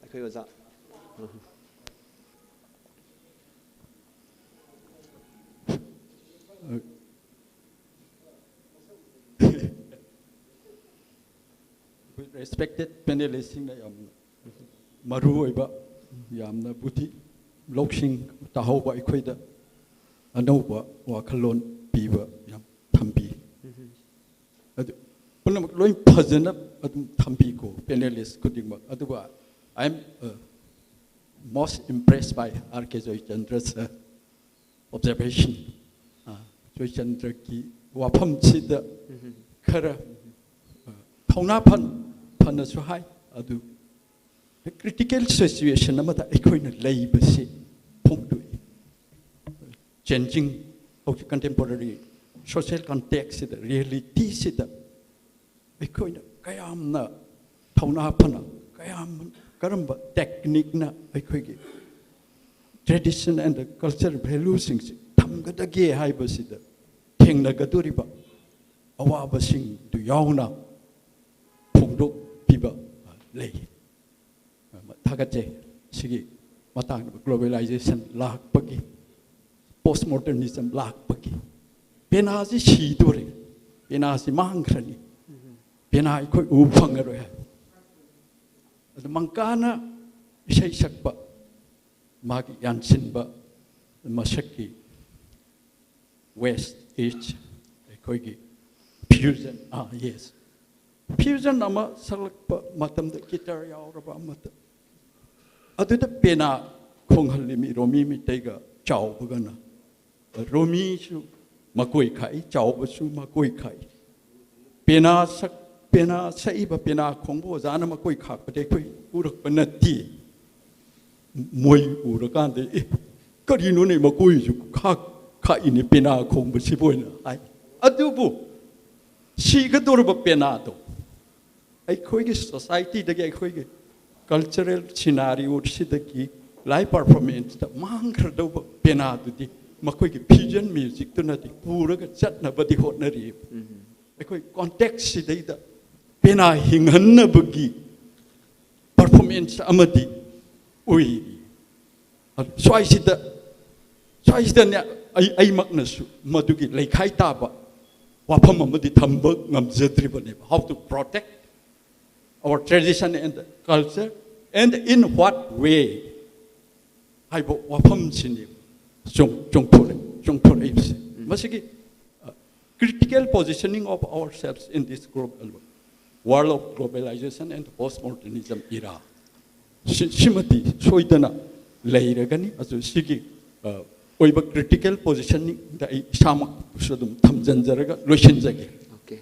ꯑꯩꯈꯣꯏ ꯑꯣꯖꯥ꯫ Respected panelist ꯁꯤꯡꯅ ꯌꯥꯝꯅ ꯃꯔꯨ ꯑꯣꯏꯕ, ꯌꯥꯝꯅ ꯕꯨꯙꯤ ꯂꯧꯁꯤꯡ ꯇꯥꯍꯧꯕ, ꯑꯩꯈꯣꯏꯗ ꯑꯅꯧꯕ ꯋꯥꯈꯜꯂꯣꯟ ꯄꯤꯕ ꯌꯥꯝ ꯊꯝꯕꯤ꯫ ꯑꯗꯨ ꯄꯨꯝꯅꯃꯛ ꯂꯣꯏ ꯐꯖꯅ ꯑꯗꯨꯝ ꯊꯝꯕꯤꯀꯣ, panelist ꯈꯨꯗꯤꯡꯃꯛ꯫ ꯑꯗꯨꯒ I am uh, most impressed by R K Joychandra sir observation. ꯖꯣꯏꯆꯟꯗ꯭ꯔꯒꯤ ꯋꯥꯐꯝꯁꯤꯗ ꯈꯔ ꯑ, ꯊꯧꯅꯥ ꯐꯟ ꯐꯅꯁꯨ ꯍꯥꯏ꯫ ꯑꯗꯨ critical situation ꯑꯃꯗ ꯑꯩꯈꯣꯏꯅ ꯂꯩꯕꯁꯤ ꯐꯣꯡꯗꯣꯛꯏ꯫ Changing ꯍꯧꯖꯤꯛ contemporary social context ꯁꯤꯗ, reality ꯁꯤꯗ ꯑꯩꯈꯣꯏꯅ ꯀꯌꯥꯝꯅ ꯊꯧꯅꯥ ꯐꯅ, ꯀꯌꯥꯝ, ꯀꯔꯝꯕ technique ꯅ ꯑꯩꯈꯣꯏꯒꯤ tradition and culture value ꯁꯤꯡꯁꯤ ꯊꯝꯒꯗꯒꯦ ꯍꯥꯏꯕꯁꯤꯗ ꯊꯦꯡꯅꯒꯗꯧꯔꯤꯕ ꯑꯋꯥꯕꯁꯤꯡꯗꯨ ꯌꯥꯎꯅ ꯐꯣꯡꯗꯣꯛꯄꯤꯕ ꯂꯩ꯫ ꯊꯥꯒꯠꯆꯩ꯫ ꯁꯤꯒꯤ ꯃꯇꯥꯡꯗ globalization ꯂꯥꯛꯄꯒꯤ, post modernism ꯂꯥꯛꯄꯒꯤ ꯄꯦꯅꯥꯁꯤ ꯁꯤꯗꯣꯔꯦ, ꯄꯦꯅꯥꯁꯤ ꯃꯥꯡꯈ꯭ꯔꯅꯤ, ꯄꯦꯅꯥ ꯑꯩꯈꯣꯏ ꯎꯕ ꯐꯪꯉꯔꯣꯏ ꯍꯥꯏ꯫ ꯑꯗꯨ ꯃꯪꯀꯥꯅ ꯏꯁꯩ ꯁꯛꯄ ꯃꯥꯒꯤ ꯌꯥꯟꯁꯤꯟꯕ ꯃꯁꯛꯀꯤ West East ꯑꯩꯈꯣꯏꯒꯤ fusion, ꯑꯥ, yes, fusion ꯑꯃ ꯁꯛꯂꯛꯄ ꯃꯇꯝꯗ guitar ꯌꯥꯎꯔꯕ ꯑꯃꯗ, ꯑꯗꯨꯗ ꯄꯦꯅꯥ ꯈꯣꯡꯍꯜꯂꯤ ꯃꯤ ꯔꯣꯃꯤ ꯃꯤꯇꯩꯒ ꯆꯥꯎꯕꯒꯅ꯫ ꯔꯣꯃꯤꯁꯨ ꯃꯀꯣꯏ ꯈꯥꯛꯏ, ꯆꯥꯎꯕꯁꯨ ꯃꯀꯣꯏ ꯈꯥꯛꯏ꯫ ꯄꯦꯅꯥ ꯁꯛ ꯄꯦꯅꯥ ꯁꯛꯏꯕ, ꯄꯦꯅꯥ ꯈꯣꯡꯕ ꯑꯣꯖꯥꯅ ꯃꯀꯣꯏ ꯈꯥꯛꯄꯗꯤ ꯑꯩꯈꯣꯏ ꯎꯔꯛꯄ ꯅꯠꯇꯦ꯫ ꯃꯣꯏ ꯎꯔꯀꯥꯟꯗ, "ꯑꯦ, ꯀꯔꯤꯅꯣꯅꯦ, ꯃꯀꯣꯏꯁꯨ ꯈꯥꯛ ꯈꯥꯛꯏꯅꯦ ꯄꯦꯅꯥ ꯈꯣꯡꯕꯁꯤꯕꯨ?" ꯍꯥꯏꯅ ꯍꯥꯏ꯫ ꯑꯗꯨꯕꯨ ꯁꯤꯒꯗꯧꯔꯕ ꯄꯦꯅꯥꯗꯣ ꯑꯩꯈꯣꯏꯒꯤ ꯁꯣꯁꯥꯏꯇꯤꯗꯒꯤ, ꯑꯩꯈꯣꯏꯒꯤ ꯀꯜꯆꯔꯦꯜ ꯁꯤꯅꯥꯔꯤꯑꯣꯁꯤꯗꯒꯤ ꯂꯥꯏꯚ ꯄꯔꯐꯣꯔꯃꯦꯟꯁꯇ ꯃꯥꯡꯈ꯭ꯔꯗꯧꯕ ꯄꯦꯅꯥꯗꯨꯗꯤ ꯃꯈꯣꯏꯒꯤ ꯐ꯭ꯌꯨꯖꯟ ꯃ꯭ꯌꯨꯖꯤꯛꯇꯨꯅꯗꯤ ꯄꯨꯔꯒ ꯆꯠꯅꯕꯗꯤ ꯍꯣꯠꯅꯔꯤ꯫ ꯑꯩꯈꯣꯏ ꯀꯣꯟꯇꯦꯛꯁꯁꯤꯗꯩꯗ ꯄꯦꯅꯥ ꯍꯤꯡꯍꯟꯅꯕꯒꯤ ꯄꯔꯐꯣꯔꯃꯦꯟꯁ ꯑꯃꯗꯤ ꯑꯣꯏꯔꯤ꯫ ꯑꯗꯨ ꯁ꯭ꯋꯥꯏꯁꯤꯗ, ꯁ꯭ꯋꯥꯏꯁꯤꯗꯅꯦ, ꯑꯩ, ꯑꯩꯃꯛꯅꯁꯨ ꯃꯗꯨꯒꯤ ꯂꯩꯈꯥꯏ ꯇꯥꯕ ꯋꯥꯐꯝ ꯑꯃꯗꯤ ꯊꯝꯕ ꯉꯝꯖꯗ꯭ꯔꯤꯕꯅꯦꯕ, how to protect our tradition and culture, and in what way ꯍꯥꯏꯕ ꯋꯥꯐꯝꯁꯤꯅꯤ ꯆꯣꯡ-, ꯆꯣꯡꯊꯣꯔꯛ-, ꯆꯣꯡꯊꯣꯔꯛꯏꯕꯁꯦ꯫ ꯃꯁꯤꯒꯤ, uh, critical positioning of ourselves in this global world of globalization and postmodernism era, ꯁꯤ-, ꯁꯤꯃꯗꯤ ꯁꯣꯏꯗꯅ ꯂꯩꯔꯒꯅꯤ꯫ ꯑꯗꯨ ꯁꯤꯒꯤ, ꯑ, ꯑꯣꯏꯕ ꯀ꯭ꯔꯤꯇꯤꯀꯦꯜ ꯄꯣꯖꯤꯁꯟꯗ ꯑꯩ ꯏꯁꯥꯃꯛꯁꯨ ꯑꯗꯨꯝ ꯊꯝꯖꯤꯟꯖꯔꯒ ꯂꯣꯏꯁꯤꯟꯖꯒꯦ꯫ Okay.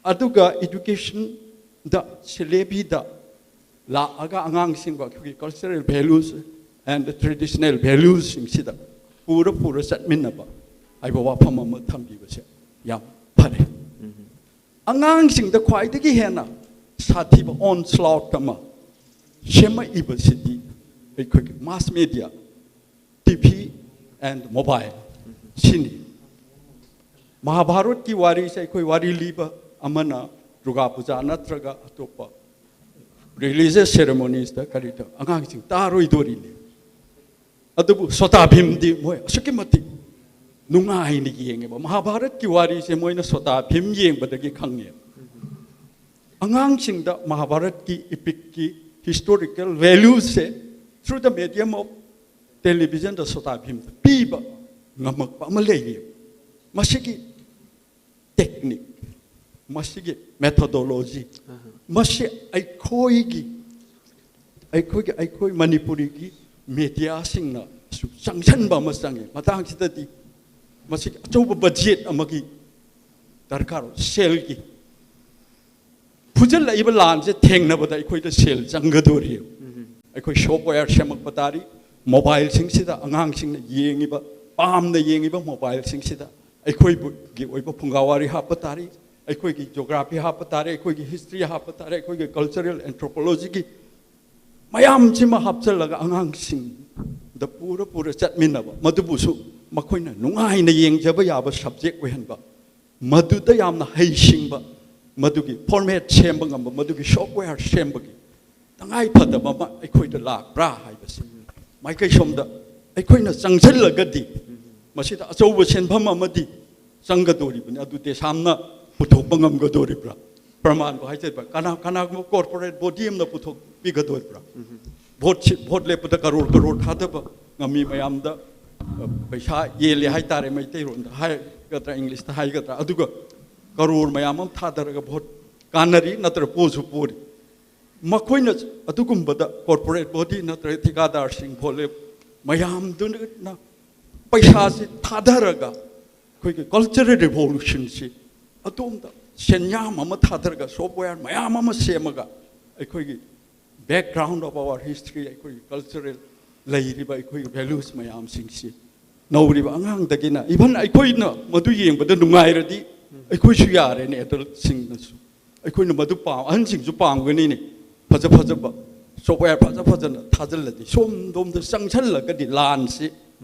ꯑꯗꯨꯒ ꯏꯗꯨꯀꯦꯁꯟꯗ, ꯁꯤꯂꯦꯕꯤꯗ ꯂꯥꯛꯑꯒ ꯑꯉꯥꯡꯁꯤꯡꯕꯨ ꯑꯩꯈꯣꯏꯒꯤ cultural values and traditional valuesꯁꯤꯡꯁꯤꯗ ꯄꯨꯔ ꯄꯨꯔ ꯆꯠꯃꯤꯟꯅꯕ ꯍꯥꯏꯕ ꯋꯥꯐꯝ ꯑꯃ ꯊꯝꯕꯤꯕꯁꯦ ꯌꯥꯝ ꯐꯔꯦ꯫ ꯑꯉꯥꯡꯁꯤꯡꯗ ꯈ꯭ꯋꯥꯏꯗꯒꯤ ꯍꯦꯟꯅ ꯁꯥꯊꯤꯕ onslaught ꯑꯃ ꯁꯦꯝꯃꯛꯏꯕꯁꯤꯗꯤ ꯑꯩꯈꯣꯏꯒꯤ mass media, TV and mobile ꯁꯤꯅꯤ꯫ ꯃꯍꯥꯚꯥꯔꯠꯀꯤ ꯋꯥꯔꯤꯁꯦ ꯑꯩꯈꯣꯏ ꯋꯥꯔꯤ ꯂꯤꯕ ꯑꯃꯅ ꯗꯨꯔꯒꯥ ꯄꯨꯖꯥ ꯅꯠꯇ꯭ꯔꯒ ꯑꯇꯣꯞꯄ religious ceremoniesꯇ ꯀꯔꯤꯗ ꯑꯉꯥꯡꯁꯤꯡ ꯇꯥꯔꯣꯏꯗꯣꯔꯤꯅꯤ꯫ ꯑꯗꯨꯕꯨ ꯁꯣꯇꯥ ꯚꯤꯝꯗꯤ ꯃꯣꯏ ꯑꯁꯨꯛꯀꯤ ꯃꯇꯤꯛ ꯅꯨꯡꯉꯥꯏꯅ ꯌꯦꯡꯉꯦꯕ꯫ ꯃꯍꯥꯚꯥꯔꯠꯀꯤ ꯋꯥꯔꯤꯁꯦ ꯃꯣꯏꯅ ꯁꯣꯇꯥ ꯚꯤꯝ ꯌꯦꯡꯕꯗꯒꯤ ꯈꯪꯉꯦꯕ꯫ ꯑꯉꯥꯡꯁꯤꯡꯗ ꯃꯍꯥꯚꯥꯔꯠꯀꯤ ꯏꯄꯤꯛꯀꯤ historical valuesꯁꯦ through the medium of televisionꯗ ꯁꯣꯇꯥ ꯚꯤꯝꯗ ꯄꯤꯕ ꯉꯝꯃꯛꯄ ꯑꯃ ꯂꯩꯔꯤꯕ꯫ ꯃꯁꯤꯒꯤ technique, ꯃꯁꯤꯒꯤ methodology, ꯃꯁꯤ ꯑꯩꯈꯣꯏꯒꯤ, ꯑꯩꯈꯣꯏꯒꯤ, ꯑꯩꯈꯣꯏ ꯃꯅꯤꯄꯨꯔꯤꯒꯤ mediaꯁꯤꯡꯅꯁꯨ ꯆꯪꯁꯤꯟꯕ ꯑꯃ ꯆꯪꯉꯤ꯫ ꯃꯇꯥꯡꯁꯤꯗꯗꯤ ꯃꯁꯤꯒꯤ ꯑꯆꯧꯕ budget ꯑꯃꯒꯤ ꯗꯔꯀꯥꯔ ꯑꯣꯏ, ꯁꯦꯜꯒꯤ꯫ ꯐꯨꯖꯜꯂꯛꯏꯕ ꯂꯥꯟꯁꯦ ꯊꯦꯡꯅꯕꯗ ꯑꯩꯈꯣꯏꯗ ꯁꯦꯜ ꯆꯪꯒꯗꯣꯔꯤ꯫ ꯑꯩꯈꯣꯏ software ꯁꯦꯝꯃꯛꯄ ꯇꯥꯔꯤ, mobileꯁꯤꯡꯁꯤꯗ ꯑꯉꯥꯡꯁꯤꯡꯅ ꯌꯦꯡꯉꯤꯕ, ꯄꯥꯝꯅ ꯌꯦꯡꯉꯤꯕ mobileꯁꯤꯡꯁꯤꯗ ꯑꯩꯈꯣꯏꯒꯤ ꯑꯣꯏꯕ ꯐꯨꯡꯒꯥ ꯋꯥꯔꯤ ꯍꯥꯞꯄ ꯇꯥꯔꯤ꯫ ꯑꯩꯈꯣꯏꯒꯤ ꯖꯣꯒ꯭ꯔꯥꯐꯤ ꯍꯥꯞꯄ ꯇꯥꯔꯦ, ꯑꯩꯈꯣꯏꯒꯤ ꯍꯤꯁꯇ꯭ꯔꯤ ꯍꯥꯞꯄ ꯇꯥꯔꯦ, ꯑꯩꯈꯣꯏꯒꯤ ꯀꯜꯆꯔꯦꯜ ꯑꯦꯟꯊ꯭ꯔꯣꯄꯣꯂꯣꯖꯤꯒꯤ ꯃꯌꯥꯝꯁꯤꯃ ꯍꯥꯞꯆꯤꯜꯂꯒ ꯑꯉꯥꯡꯁꯤꯡꯗ ꯄꯨꯔ ꯄꯨꯔ ꯆꯠꯃꯤꯟꯅꯕ, ꯃꯗꯨꯕꯨꯁꯨ ꯃꯈꯣꯏꯅ ꯅꯨꯡꯉꯥꯏꯅ ꯌꯦꯡꯖꯕ ꯌꯥꯕ ꯁꯕꯖꯦꯛ ꯑꯣꯏꯍꯟꯕ, ꯃꯗꯨꯗ ꯌꯥꯝꯅ ꯍꯩꯁꯤꯡꯕ, ꯃꯗꯨꯒꯤ ꯐꯣꯔꯃꯦꯠ ꯁꯦꯝꯕ ꯉꯝꯕ, ꯃꯗꯨꯒꯤ ꯁꯣꯐꯋꯦꯌꯔ ꯁꯦꯝꯕꯒꯤ ꯇꯉꯥꯏ ꯐꯗꯕ ꯑꯃ ꯑꯩꯈꯣꯏꯗ ꯂꯥꯛꯄ꯭ꯔꯥ ꯍꯥꯏꯕꯁꯤ ꯃꯥꯏꯀꯩ ꯁꯣꯝꯗ ꯑꯩꯈꯣꯏꯅ ꯆꯪꯁꯤꯜꯂꯒꯗꯤ ꯃꯁꯤꯗ ꯑꯆꯧꯕ ꯁꯦꯟꯐꯝ ꯑꯃꯗꯤ ꯆꯪꯒꯗꯧꯔꯤꯕꯅꯤ꯫ ꯑꯗꯨ ꯗꯦꯁꯥꯝꯅ ꯄꯨꯊꯣꯛꯄ ꯉꯝꯒꯗꯧꯔꯤꯕ꯭ꯔꯥ? ꯄ꯭ꯔꯃꯥꯟꯕꯨ ꯍꯥꯏꯖꯕ, ꯀꯅꯥ ꯀꯅꯥꯒꯨꯝꯕ ꯀꯣꯔꯄꯣꯔꯦꯠ ꯕꯣꯗꯤ ꯑꯃꯅ ꯄꯨꯊꯣꯛꯄꯤꯒꯗꯧꯔꯤꯕ꯭ꯔꯥ? ꯚꯣꯠꯁꯤ, ꯚꯣꯠ ꯂꯦꯞꯄꯗ ꯀꯔꯣꯔ ꯀꯔꯣꯔ ꯊꯥꯗꯕ ꯉꯝꯃꯤ ꯃꯌꯥꯝꯗ, ꯑ, ꯄꯩꯁꯥ ꯌꯦꯜꯂꯦ ꯍꯥꯏꯇꯥꯔꯦ, ꯃꯩꯇꯩꯔꯣꯟꯗ ꯍꯥꯏꯒꯗ꯭ꯔꯥ, ꯏꯪꯂꯤꯁꯇ ꯍꯥꯏꯒꯗ꯭ꯔꯥ, ꯑꯗꯨꯒ ꯀꯔꯣꯔ ꯃꯌꯥꯝ ꯑꯃ ꯊꯥꯗꯔꯒ ꯚꯣꯠ ꯀꯥꯟꯅꯔꯤ, ꯅꯠꯇ꯭ꯔ ꯄꯣꯁꯨ ꯄꯣꯔꯤ꯫ ꯃꯈꯣꯏꯅ ꯑꯗꯨꯒꯨꯝꯕꯗ ꯀꯣꯔꯄꯣꯔꯦꯠ ꯕꯣꯗꯤ ꯅꯠꯇ꯭ꯔꯒ ꯊꯤꯀꯥꯗꯥꯔꯁꯤꯡ, ꯚꯣꯠ ꯂꯦꯞ ꯃꯌꯥꯝꯗꯨꯅ ꯄꯩꯁꯥꯁꯤ ꯊꯥꯗꯔꯒ ꯑꯩꯈꯣꯏꯒꯤ ꯀꯜꯆꯔꯦꯜ ꯔꯤꯚꯣꯂꯨꯁꯟꯁꯤ ꯑꯗꯣꯝꯗ ꯁꯦꯟꯌꯥꯝ ꯑꯃ ꯊꯥꯗꯔꯒ, ꯁꯣꯐꯋꯦꯌꯔ ꯃꯌꯥꯝ ꯑꯃ ꯁꯦꯝꯃꯒ, ꯑꯩꯈꯣꯏꯒꯤ background of our history, ꯑꯩꯈꯣꯏꯒꯤ ꯀꯜꯆꯔꯦꯜ ꯂꯩꯔꯤꯕ ꯑꯩꯈꯣꯏꯒꯤ ꯚꯦꯂꯨꯁ ꯃꯌꯥꯝꯁꯤꯡꯁꯤ ꯅꯧꯔꯤꯕ ꯑꯉꯥꯡꯗꯒꯤꯅ, ꯏꯚꯟ ꯑꯩꯈꯣꯏꯅ ꯃꯗꯨ ꯌꯦꯡꯕꯗ ꯅꯨꯡꯉꯥꯏꯔꯗꯤ ꯑꯩꯈꯣꯏꯁꯨ ꯌꯥꯔꯦꯅꯦ, ꯑꯦꯗꯜꯁꯤꯡꯅꯁꯨ꯫ ꯑꯩꯈꯣꯏꯅ ꯃꯗꯨ ꯄꯥꯝ-, ꯑꯍꯟꯁꯤꯡꯁꯨ ꯄꯥꯝꯒꯅꯤꯅꯦ꯫ ꯐꯖ ꯐꯖꯕ ꯁꯣꯐꯋꯦꯌꯔ ꯐꯖ ꯐꯖꯅ ꯊꯥꯖꯤꯜꯂꯗꯤ, ꯁꯣꯝꯗꯣꯝꯗ ꯆꯪꯁꯜꯂꯒꯗꯤ ꯂꯥꯟꯁꯤ,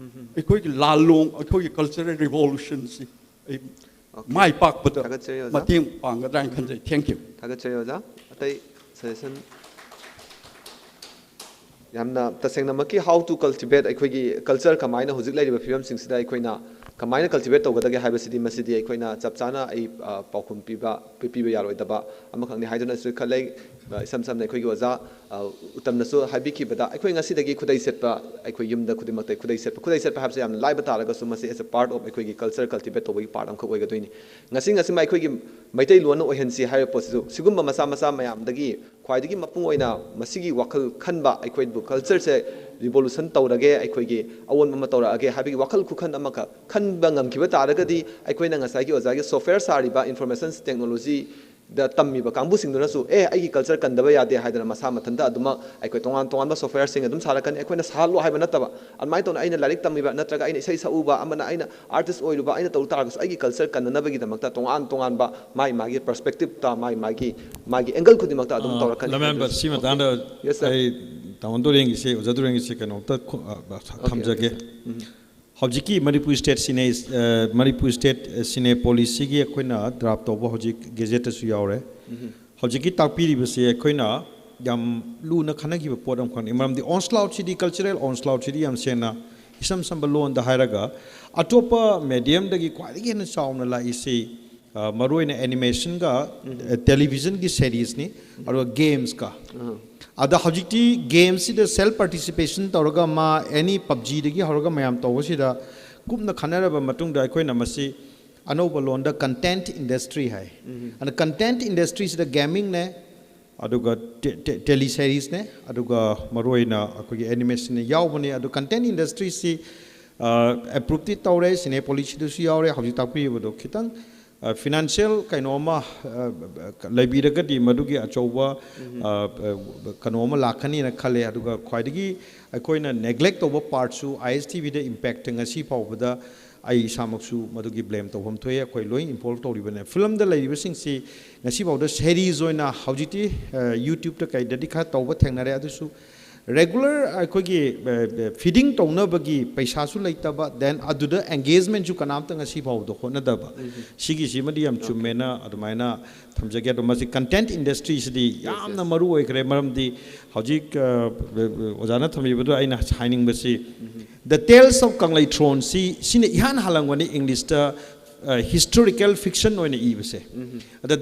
ꯑꯩꯈꯣꯏꯒꯤ ꯂꯥꯜꯂꯣꯡ, ꯑꯩꯈꯣꯏꯒꯤ ꯀꯜꯆꯔꯦꯜ ꯔꯤꯚꯣꯂꯨꯁꯟꯁꯤ ꯑꯩ ꯃꯥꯏ ꯄꯥꯛꯄꯗ ꯊꯥꯒꯠꯆꯔꯤ ꯑꯣꯖꯥ꯫ ꯃꯇꯦꯡ ꯄꯥꯡꯒꯗ꯭ꯔꯥ ꯍꯥꯏꯅ ꯈꯟꯖꯩ꯫ Thank you꯫ ꯊꯥꯒꯠꯆꯔꯤ ꯑꯣꯖꯥ꯫ ꯑꯇꯩ suggestion? ꯌꯥꯝꯅ ꯇꯁꯦꯡꯅꯃꯛꯀꯤ how to cultivate, ꯑꯩꯈꯣꯏꯒꯤ ꯀꯜꯆꯔ ꯀꯃꯥꯏꯅ ꯍꯧꯖꯤꯛ ꯂꯩꯔꯤꯕ ꯐꯤꯕꯝꯁꯤꯡꯁꯤꯗ ꯑꯩꯈꯣꯏꯅ ꯀꯃꯥꯏꯅ cultivate ꯇꯧꯒꯗꯒꯦ ꯍꯥꯏꯕꯁꯤꯗꯤ, ꯃꯁꯤꯗꯤ ꯑꯩꯈꯣꯏꯅ ꯆꯞ ꯆꯥꯅ ꯑꯩ, ꯑ, ꯄꯥꯎꯈꯨꯝ ꯄꯤꯕ, ꯄꯤ-, ꯄꯤꯕ ꯌꯥꯔꯣꯏꯗꯕ ꯑꯃꯈꯛꯅꯤ ꯍꯥꯏꯗꯨꯅꯁꯨ ꯈꯜꯂꯦ꯫ ꯑ, ꯏꯁꯝ ꯁꯝꯅ ꯑꯩꯈꯣꯏꯒꯤ ꯑꯣꯖꯥ, ꯑ, ꯎꯇꯝꯅꯁꯨ ꯍꯥꯏꯕꯤꯈꯤꯕꯗ, ꯑꯩꯈꯣꯏ ꯉꯁꯤꯗꯒꯤ ꯈꯨꯗꯩ ꯁꯦꯠꯄ, ꯑꯩꯈꯣꯏ ꯌꯨꯝꯗ ꯈꯨꯗꯤꯡꯃꯛꯇ ꯈꯨꯗꯩ ꯁꯦꯠꯄ, ꯈꯨꯗꯩ ꯁꯦꯠꯄ ꯍꯥꯏꯕꯁꯤ ꯌꯥꯝꯅ ꯂꯥꯏꯕ ꯇꯥꯔꯒꯁꯨ, ꯃꯁꯤ as a part of ꯑꯩꯈꯣꯏꯒꯤ culture cultivate ꯇꯧꯕꯒꯤ part ꯑꯃꯈꯛ ꯑꯣꯏꯒꯗꯣꯏꯅꯤ꯫ ꯉꯁꯤ, ꯉꯁꯤꯃ ꯑꯩꯈꯣꯏꯒꯤ ꯃꯩꯇꯩꯂꯣꯟꯅ ꯑꯣꯏꯍꯟꯁꯤ ꯍꯥꯏꯕ ꯄꯣꯠꯁꯤꯁꯨ, ꯁꯤꯒꯨꯝꯕ ꯃꯆꯥ ꯃꯆꯥ ꯃꯌꯥꯝꯗꯒꯤ ꯈ꯭ꯋꯥꯏꯗꯒꯤ ꯃꯄꯨꯡ ꯑꯣꯏꯅ ꯃꯁꯤꯒꯤ ꯋꯥꯈꯜ ꯈꯟꯕ, ꯑꯩꯈꯣꯏꯕꯨ ꯀꯜꯆꯔꯁꯦ ꯔꯤꯚꯣꯂꯨꯁꯟ ꯇꯧꯔꯒꯦ, ꯑꯩꯈꯣꯏꯒꯤ ꯑꯑꯣꯟꯕ ꯑꯃ ꯇꯧꯔꯛꯑꯒꯦ ꯍꯥꯏꯕꯒꯤ ꯋꯥꯈꯜ ꯈꯨꯈꯟ ꯑꯃꯈꯛ ꯈꯟꯕ ꯉꯝꯈꯤꯕ ꯇꯥꯔꯒꯗꯤ, ꯑꯩꯈꯣꯏꯅ ꯉꯁꯥꯏꯒꯤ ꯑꯣꯖꯥꯒꯤ ꯁꯣꯐꯋꯦꯌꯔ ꯁꯥꯔꯤꯕ ꯏꯟꯐꯣꯔꯃꯦꯁꯟ ꯇꯦꯛꯅꯣꯂꯣꯖꯤ ꯗ ꯇꯝꯃꯤꯕ ꯀꯥꯡꯕꯨꯁꯤꯡꯗꯨꯅꯁꯨ ꯑꯦ ꯑꯩꯒꯤ ꯀꯜꯆꯔ ꯀꯟꯗꯕ ꯌꯥꯗꯦ ꯍꯥꯏꯗꯅ ꯃꯁꯥ ꯃꯊꯟꯇ ꯑꯗꯨꯃꯛ ꯑꯩꯈꯣꯏ ꯇꯣꯉꯥꯟ ꯇꯣꯉꯥꯟꯕ ꯁꯣꯐꯋꯦꯌꯔꯁꯤꯡ ꯑꯗꯨꯝ ꯁꯥꯔꯛꯀꯅꯤ꯫ ꯑꯩꯈꯣꯏꯅ ꯁꯥꯍꯜꯂꯣ ꯍꯥꯏꯕ ꯅꯠꯇꯕ, ꯑꯗꯨꯃꯥꯏꯅ ꯇꯧꯅ ꯑꯩꯅ ꯂꯥꯏꯔꯤꯛ ꯇꯝꯃꯤꯕ ꯅꯠꯇ꯭ꯔꯒ ꯑꯩꯅ ꯏꯁꯩ ꯁꯛꯎꯕ, ꯑꯃꯅ ꯑꯩꯅ ꯑꯥꯔꯇꯤꯁ ꯑꯣꯏꯔꯨꯕ ꯑꯩꯅ ꯇꯧ ꯇꯥꯔꯒꯁꯨ ꯑꯩꯒꯤ ꯀꯜꯆꯔ ꯀꯟꯅꯅꯕꯒꯤꯗꯃꯛꯇ ꯇꯣꯉꯥꯟ ꯇꯣꯉꯥꯟꯕ ꯃꯥꯒꯤ ꯃꯥꯒꯤ ꯄꯔꯁꯄꯦꯛꯇꯤꯞꯇ ꯃꯥꯒꯤ ꯃꯥꯒꯤ ꯃꯥꯒꯤ ꯑꯦꯡꯒꯜ ꯈꯨꯗꯤꯡꯃꯛꯇ ꯑꯗꯨꯝ ꯇꯧꯔꯛꯀꯅꯤ꯫ ꯂꯃꯦꯝꯕꯔ, ꯁꯤ ꯃꯇꯥꯡꯗ Yes, sir. ꯑꯩ ꯇꯥꯃꯣ ꯗꯣꯔꯦꯟꯒꯤꯁꯦ, ꯑꯣꯖꯥ ꯗꯣꯔꯦꯟꯒꯤꯁꯦ ꯀꯩꯅꯣꯝꯇ ꯈꯨ- ꯑ, ꯑ, ꯊꯝꯖꯒꯦ꯫ ꯍꯧꯖꯤꯛꯀꯤ ꯃꯅꯤꯄꯨꯔ ꯁ꯭ꯇꯦꯠ ꯁꯤꯅꯦ, ꯑ, ꯃꯅꯤꯄꯨꯔ ꯁ꯭ꯇꯦꯠ, ꯑ, ꯁꯤꯅꯦ ꯄꯣꯂꯤꯁꯤꯒꯤ ꯑꯩꯈꯣꯏꯅ ꯗ꯭ꯔꯥꯐ ꯇꯧꯕ ꯍꯧꯖꯤꯛ ꯒꯦꯖꯦꯠꯇꯁꯨ ꯌꯥꯎꯔꯦ꯫ ꯍꯧꯖꯤꯛꯀꯤ ꯇꯥꯛꯄꯤꯔꯤꯕꯁꯦ ꯑꯩꯈꯣꯏꯅ ꯌꯥꯝ ꯂꯨꯅ ꯈꯟꯅꯈꯤꯕ ꯄꯣꯠ ꯑꯃꯈꯛꯅꯤ꯫ ꯃꯔꯝꯗꯤ ꯑꯣꯟꯁ꯭ꯂꯥꯎꯠꯁꯤꯗꯤ, ꯀꯜꯆꯔꯦꯜ ꯑꯣꯟꯁ꯭ꯂꯥꯎꯠꯁꯤꯗꯤ ꯌꯥꯝ ꯁꯦꯡꯅ ꯏꯁꯝ ꯁꯝꯕ ꯂꯣꯟꯗ ꯍꯥꯏꯔꯒ ꯑꯇꯣꯞꯄ ꯃꯦꯗꯤꯌꯝꯗꯒꯤ ꯈ꯭ꯋꯥꯏꯗꯒꯤ ꯍꯦꯟꯅ ꯆꯥꯎꯅ ꯂꯥꯛꯏꯁꯤ, ꯑ, ꯃꯔꯨꯑꯣꯏꯅ ꯑꯦꯅꯤꯃꯦꯁꯟꯒ, ꯑ, ꯇꯦꯂꯤꯚꯤꯖꯟꯒꯤ ꯁꯦꯔꯤꯁꯀ, ꯑꯗꯨꯒ ꯒꯦꯝꯁꯀ꯫ ꯑꯗ ꯍꯧꯖꯤꯛꯇꯤ ꯒꯦꯝꯁꯤꯗ ꯁꯦꯜꯐ ꯄꯥꯔꯇꯤꯁꯤꯄꯦꯁꯟ ꯇꯧꯔꯒ ꯃꯥ ꯑꯦꯅꯤ ꯄꯞꯖꯤꯗꯒꯤ ꯍꯧꯔꯒ ꯃꯌꯥꯝ ꯇꯧꯕꯁꯤꯗ ꯀꯨꯞꯅ ꯈꯟꯅꯔꯕ ꯃꯇꯨꯡꯗ ꯑꯩꯈꯣꯏꯅ ꯃꯁꯤ ꯑꯅꯧꯕ ꯂꯣꯟꯗ ꯀꯟꯇꯦꯟꯠ ꯏꯟꯗꯁꯇ꯭ꯔꯤ ꯍꯥꯏ꯫ ꯑꯗ ꯀꯟꯇꯦꯟꯠ ꯏꯟꯗꯁꯇ꯭ꯔꯤꯁꯤꯗ ꯒꯦꯃꯤꯡꯅꯦ, ꯑꯗꯨꯒ ꯇꯦ- ꯇꯦ- ꯇꯦꯂꯤ ꯁꯦꯔꯤꯁꯅꯦ, ꯑꯗꯨꯒ ꯃꯔꯨꯑꯣꯏꯅ ꯑꯩꯈꯣꯏꯒꯤ ꯑꯦꯅꯤꯃꯦꯁꯟꯅ ꯌꯥꯎꯕꯅꯦ꯫ ꯑꯗꯨ ꯀꯟꯇꯦꯟꯠ ꯏꯟꯗꯁꯇ꯭ꯔꯤꯁꯤ ꯑꯦꯄ꯭ꯔꯨꯞꯇꯤ ꯇꯧꯔꯦ, ꯁꯤꯅꯦ ꯄꯣꯂꯤꯁꯤꯗꯁꯨ ꯌꯥꯎꯔꯦ꯫ ꯍꯧꯖꯤꯛ ꯇꯥꯛꯄꯤꯔꯤꯕꯗꯣ ꯈꯤꯇꯪ ꯐꯤꯅꯥꯟꯁꯤꯌꯦꯜ ꯀꯩꯅꯣ ꯑꯃ ꯑ, ꯂꯩꯕꯤꯔꯒꯗꯤ ꯃꯗꯨꯒꯤ ꯑꯆꯧꯕ ꯑ, ꯑ, ꯀꯩꯅꯣ ꯑꯃ ꯂꯥꯛꯀꯅꯤꯅ ꯈꯜꯂꯦ꯫ ꯑꯗꯨꯒ ꯈ꯭ꯋꯥꯏꯗꯒꯤ ꯑꯩꯈꯣꯏꯅ ꯅꯦꯒ꯭ꯂꯦꯛ ꯇꯧꯕ ꯄꯥꯔꯠꯁꯨ, ꯑꯥꯏ ꯑꯦꯁ ꯇꯤ ꯚꯤꯗ ꯏꯝꯄꯦꯛꯇ ꯉꯁꯤ ꯐꯥꯎꯕꯗ ꯑꯩ ꯏꯁꯥꯃꯛꯁꯨ ꯃꯗꯨꯒꯤ ꯕ꯭ꯂꯦꯝ ꯇꯧꯐꯝ ꯊꯣꯛꯑꯦ꯫ ꯑꯩꯈꯣꯏ ꯂꯣꯏ ꯏꯟꯚꯣꯜꯕ ꯇꯧꯔꯤꯕꯅꯦ꯫ ꯐꯤꯂꯝꯗ ꯂꯩꯔꯤꯕꯁꯤꯡꯁꯤ ꯉꯁꯤꯐꯥꯎꯗ ꯁꯦꯔꯤꯁ ꯑꯣꯏꯅ ꯍꯧꯖꯤꯛꯇꯤ, ꯑ, ꯌꯨꯇ꯭ꯌꯨꯕꯇ ꯀꯩꯗꯗꯤ ꯈꯔ ꯇꯧꯕ ꯊꯦꯡꯅꯔꯦ, ꯑꯗꯨꯁꯨ ꯔꯦꯒꯨꯂꯔ ꯑꯩꯈꯣꯏꯒꯤ, ꯑ, ꯑ, ꯐꯤꯗꯤꯡ ꯇꯧꯅꯕꯒꯤ ꯄꯩꯁꯥꯁꯨ ꯂꯩꯇꯕ, ꯗꯦꯟ ꯑꯗꯨꯗ ꯑꯦꯡꯒꯦꯖꯃꯦꯟꯁꯨ ꯀꯅꯥꯝꯇ ꯉꯁꯤ ꯐꯥꯎꯕꯗ ꯍꯣꯠꯅꯗꯕ꯫ ꯁꯤꯒꯤꯁꯤꯃꯗꯤ ꯌꯥꯝ ꯆꯨꯝꯃꯦꯅ ꯑꯗꯨꯃꯥꯏꯅ ꯊꯝꯖꯒꯦ꯫ ꯑꯗꯣ ꯃꯁꯤ ꯀꯟꯇꯦꯟꯠ ꯏꯟꯗꯁꯇ꯭ꯔꯤꯁꯤꯗꯤ ꯌꯥꯝꯅ ꯃꯔꯨ ꯑꯣꯏꯈ꯭ꯔꯦ, ꯃꯔꯝꯗꯤ ꯍꯧꯖꯤꯛ, ꯑ, ꯑꯣꯖꯥꯅ ꯊꯝꯕꯤꯕꯗꯣ ꯑꯩꯅ ꯍꯥꯏꯅꯤꯡꯕꯁꯤ, ꯗ ꯇꯦꯜꯁ ꯑꯣꯐ ꯀꯪꯂꯩꯊ꯭ꯔꯣꯟꯁꯤ, ꯁꯤꯅ ꯏꯍꯥꯟ ꯍꯥꯜꯂꯝꯒꯅꯤ ꯏꯪꯂꯤꯁꯇ, ꯑ, ꯍꯤꯁꯇꯣꯔꯤꯀꯦꯜ ꯐꯤꯛꯁꯟ ꯑꯣꯏꯅ ꯏꯕꯁꯦ꯫ ꯑꯗ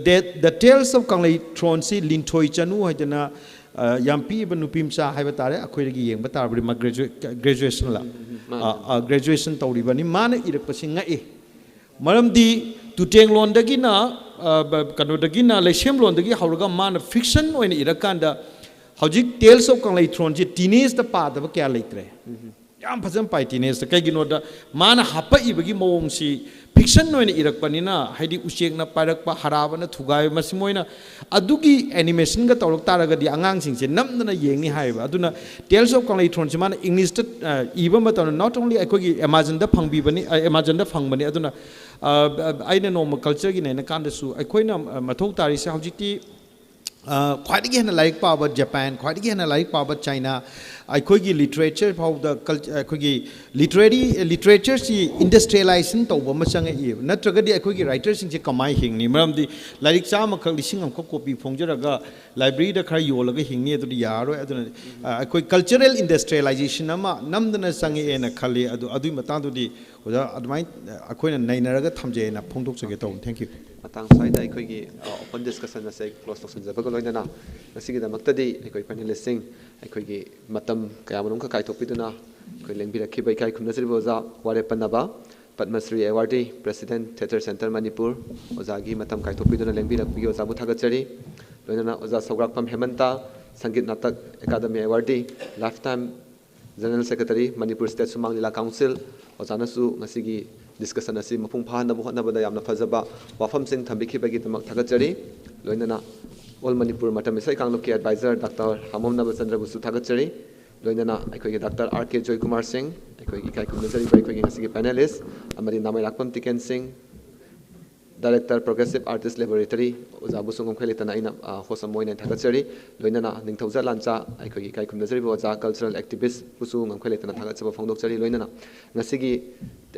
ꯗ ꯇꯦꯜꯁ ꯑꯣꯐ ꯀꯪꯂꯩꯊ꯭ꯔꯣꯟꯁꯤ ꯂꯤꯟꯊꯣꯏ ꯆꯅꯨ ꯍꯥꯏꯗꯅ, ꯑ, ꯌꯥꯝ ꯄꯤꯛꯏꯕ ꯅꯨꯄꯤ ꯃꯆꯥ ꯍꯥꯏꯕ ꯇꯥꯔꯦ, ꯑꯩꯈꯣꯏꯗꯒꯤ ꯌꯦꯡꯕ ꯇꯥꯔꯕꯗꯤ ꯃꯥ ꯒ꯭ꯔꯦꯖꯨꯋꯦ- ꯒ꯭ꯔꯦꯖꯨꯋꯦꯁꯟꯂ? ꯑ, ꯑ, ꯒ꯭ꯔꯦꯖꯨꯋꯦꯁꯟ ꯇꯧꯔꯤꯕꯅꯤ꯫ ꯃꯥꯅ ꯏꯔꯛꯄꯁꯤ ꯉꯛꯏ꯫ ꯃꯔꯝꯗꯤ ꯇꯨꯇꯦꯡꯂꯣꯟꯗꯒꯤꯅ, ꯑ, ꯕ- ꯀꯩꯅꯣꯗꯒꯤꯅ, ꯂꯩꯁꯦꯝꯂꯣꯟꯗꯒꯤ ꯍꯧꯔꯒ ꯃꯥꯅ ꯐꯤꯛꯁꯟ ꯑꯣꯏꯅ ꯏꯔꯀꯥꯟꯗ ꯍꯧꯖꯤꯛ ꯇꯦꯜꯁ ꯑꯣꯐ ꯀꯪꯂꯩꯊ꯭ꯔꯣꯟꯁꯤ ꯇꯤꯅꯦꯖꯇ ꯄꯥꯗꯕ ꯀꯌꯥ ꯂꯩꯇ꯭ꯔꯦ꯫ ꯌꯥꯝ ꯐꯖꯅ ꯄꯥꯏ ꯇꯤꯅꯦꯁꯇ꯫ ꯀꯩꯒꯤꯅꯣꯗ ꯃꯥꯅ ꯍꯥꯄꯛꯏꯕꯒꯤ ꯃꯑꯣꯡꯁꯤ ꯐꯤꯛꯁꯟ ꯑꯣꯏꯅ ꯏꯔꯛꯄꯅꯤꯅ, ꯍꯥꯏꯗꯤ ꯎꯆꯦꯛꯅ ꯄꯥꯏꯔꯛꯄ, ꯍꯔꯥꯕꯅ ꯊꯨꯒꯥꯏꯕ, ꯃꯁꯤ ꯃꯣꯏꯅ ꯑꯗꯨꯒꯤ ꯑꯦꯅꯤꯃꯦꯁꯟꯒ ꯇꯧꯔꯛ ꯇꯥꯔꯒꯗꯤ ꯑꯉꯥꯡꯁꯤꯡꯁꯦ ꯅꯝꯗꯅ ꯌꯦꯡꯅꯤ ꯍꯥꯏꯌꯦꯕ꯫ ꯑꯗꯨꯅ Tales of Kangleitronꯁꯤ ꯃꯥꯅ ꯏꯪꯂꯤꯁꯇ, ꯑ, ꯏꯕ ꯃꯇꯝꯗ not only ꯑꯩꯈꯣꯏꯒꯤ ꯑꯦꯃꯥꯖꯟꯗ ꯐꯪꯕꯤꯕꯅꯤ, ꯑ, ꯑꯦꯃꯥꯖꯟꯗ ꯐꯪꯕꯅꯤ꯫ ꯑꯗꯨꯅ, ꯑ, ꯑꯩꯅ ꯅꯣꯡꯃ ꯀꯜꯆꯔꯒꯤ ꯅꯩꯅꯀꯥꯟꯗꯁꯨ ꯑꯩꯈꯣꯏꯅ, ꯑ, ꯃꯊꯧ ꯇꯥꯔꯤꯁꯦ ꯍꯧꯖꯤꯛꯇꯤ, ꯑ, ꯈ꯭ꯋꯥꯏꯗꯒꯤ ꯍꯦꯟꯅ ꯂꯥꯏꯔꯤꯛ ꯄꯥꯕ ꯖꯄꯥꯟ, ꯈ꯭ꯋꯥꯏꯗꯒꯤ ꯍꯦꯟꯅ ꯂꯥꯏꯔꯤꯛ ꯄꯥꯕ ꯆꯥꯏꯅꯥ, ꯑꯩꯈꯣꯏꯒꯤ ꯂꯤꯇꯔꯦꯆꯔ ꯐꯥꯎꯗ ꯀꯜ-, ꯑꯩꯈꯣꯏꯒꯤ ꯂꯤꯇꯔꯦꯔꯤ, ꯂꯤꯇꯔꯦꯆꯔꯁꯤ ꯏꯟꯗꯁꯇ꯭ꯔꯤꯌꯦꯂꯥꯏꯖꯦꯁꯟ ꯇꯧꯕ ꯑꯃ ꯆꯪꯉꯛꯏꯕ꯫ ꯅꯠꯇ꯭ꯔꯒꯗꯤ ꯑꯩꯈꯣꯏꯒꯤ ꯔꯥꯏꯇꯔꯁꯤꯡꯁꯦ ꯀꯃꯥꯏꯅ ꯍꯤꯡꯅꯤ? ꯃꯔꯝꯗꯤ ꯂꯥꯏꯔꯤꯛ ꯆꯥꯝꯃꯈꯛ, ꯂꯤꯁꯤꯡ ꯑꯃꯈꯛ ꯀꯣꯄꯤ ꯐꯣꯡꯖꯔꯒ ꯂꯥꯏꯕ꯭ꯔꯦꯔꯤꯗ ꯈꯔ ꯌꯣꯜꯂꯒ ꯍꯤꯡꯅꯤ, ꯑꯗꯨꯗꯤ ꯌꯥꯔꯔꯣꯏ꯫ ꯑꯗꯨꯅ, ꯑ, ꯑꯩꯈꯣꯏ ꯀꯜꯆꯔꯦꯜ ꯏꯟꯗꯁꯇ꯭ꯔꯤꯌꯦꯂꯥꯏꯖꯦꯁꯟ ꯑꯃ ꯅꯝꯗꯅ ꯆꯪꯉꯛꯑꯦꯅ ꯈꯜꯂꯤ꯫ ꯑꯗꯨ, ꯑꯗꯨꯒꯤ ꯃꯇꯥꯡꯗꯨꯗꯤ ꯑꯣꯖꯥ, ꯑꯗꯨꯃꯥꯏꯅ ꯑꯩꯈꯣꯏꯅ ꯅꯩꯅꯔꯒ ꯊꯝꯖꯩꯅ ꯐꯣꯡꯗꯣꯛꯆꯒꯦ ꯇꯧꯕꯅꯤ꯫ Thank you꯫ ꯃꯇꯥꯡ ꯁ꯭ꯋꯥꯏꯗ ꯑꯩꯈꯣꯏꯒꯤ, ꯑ, ꯑꯣꯄꯟ ꯗꯤꯁꯀꯁꯟ ꯑꯁꯦ ꯀ꯭ꯂꯣꯁ ꯇꯧꯁꯤꯟꯖꯕꯒ ꯂꯣꯏꯅꯅ ꯉꯁꯤꯒꯤꯗꯃꯛꯇꯗꯤ ꯑꯩꯈꯣꯏ ꯄꯦꯅꯦꯂꯤꯁꯁꯤꯡ ꯑꯩꯈꯣꯏꯒꯤ ꯃꯇꯝ ꯀꯌꯥꯃꯔꯨꯝ ꯈꯛ ꯀꯥꯏꯊꯣꯛꯄꯤꯗꯨꯅ ꯑꯩꯈꯣꯏ ꯂꯦꯡꯕꯤꯔꯛꯈꯤꯕ ꯏꯀꯥꯏ ꯈꯨꯝꯅꯖꯔꯤꯕ ꯑꯣꯖꯥ ꯋꯥꯔꯦꯄꯟꯅꯕ Padmashri awardee, president theatre centre Manipur, ꯑꯣꯖꯥꯒꯤ ꯃꯇꯝ ꯀꯥꯏꯊꯣꯛꯄꯤꯗꯨꯅ ꯂꯦꯡꯕꯤꯔꯛꯄꯒꯤ ꯑꯣꯖꯥꯕꯨ ꯊꯥꯒꯠꯆꯔꯤ꯫ ꯂꯣꯏꯅꯅ ꯑꯣꯖꯥ Sougrakpam Hemanta, Sangeet Natak academy awardee, lifetime general secretary, Manipur state Sumang Lila council, ꯑꯣꯖꯥꯅꯁꯨ ꯉꯁꯤꯒꯤ ꯗꯤꯁꯀꯁꯟ ꯑꯁꯤ ꯃꯄꯨꯡ ꯐꯥꯍꯟꯅꯕ ꯍꯣꯠꯅꯕꯗ ꯌꯥꯝꯅ ꯐꯖꯕ ꯋꯥꯐꯝꯁꯤꯡ ꯊꯝꯕꯤꯈꯤꯕꯒꯤꯗꯃꯛ ꯊꯥꯒꯠꯆꯔꯤ꯫ ꯂꯣꯏꯅꯅ ꯑꯣꯜ ꯃꯅꯤꯄꯨꯔ ꯃꯇꯝ ꯏꯁꯩ ꯀꯥꯡꯂꯨꯞꯀꯤ ꯑꯦꯗꯚꯥꯏꯖꯔ ꯗꯥꯛꯇꯔ ꯍꯥꯃꯣꯝꯅꯕ ꯆꯟꯗ꯭ꯔꯕꯨꯁꯨ ꯊꯥꯒꯠꯆꯔꯤ꯫ ꯂꯣꯏꯅꯅ ꯑꯩꯈꯣꯏꯒꯤ ꯗꯥꯛꯇꯔ ꯑꯥꯔ ꯀꯦ ꯖꯣꯏꯀꯨꯃꯥꯔ ꯁꯤꯡ, ꯑꯩꯈꯣꯏꯒꯤ ꯏꯀꯥꯏ ꯈꯨꯝꯅꯖꯔꯤꯕ ꯑꯩꯈꯣꯏꯒꯤ ꯉꯁꯤꯒꯤ ꯄꯦꯅꯦꯂꯤꯁ, ꯑꯃꯗꯤ ꯅꯥꯃꯩꯔꯥꯛꯄꯝ ꯇꯤꯀꯦꯟ ꯁꯤꯡ, ꯗꯥꯏꯔꯦꯛꯇꯔ, ꯄ꯭ꯔꯣꯒ꯭ꯔꯦꯁꯤꯞ ꯑꯥꯔꯇꯤꯁ ꯂꯦꯕꯣꯔꯦꯇꯔꯤ, ꯑꯣꯖꯥꯕꯨꯁꯨ ꯉꯝꯈꯩ ꯂꯩꯇꯅ ꯑꯩꯅ, ꯑ, ꯍꯣꯁ ꯑꯃ ꯑꯣꯏꯅ ꯊꯥꯒꯠꯆꯔꯤ꯫ ꯂꯣꯏꯅꯅ ꯅꯤꯡꯊꯧꯖ ꯂꯥꯟꯆꯥ, ꯑꯩꯈꯣꯏꯒꯤ ꯏꯀꯥꯏ ꯈꯨꯝꯅꯖꯔꯤꯕ ꯑꯣꯖꯥ, ꯀꯜꯆꯔꯦꯜ ꯑꯦꯛꯇꯤꯚꯤꯁ꯭ꯠꯄꯨꯁꯨ ꯉꯝꯈꯩ ꯂꯩꯇꯅ ꯊꯥꯒꯠꯆꯕ ꯐꯣꯡꯗꯣꯛꯆꯔꯤ꯫ ꯂꯣꯏꯅꯅ ꯉꯁꯤꯒꯤ,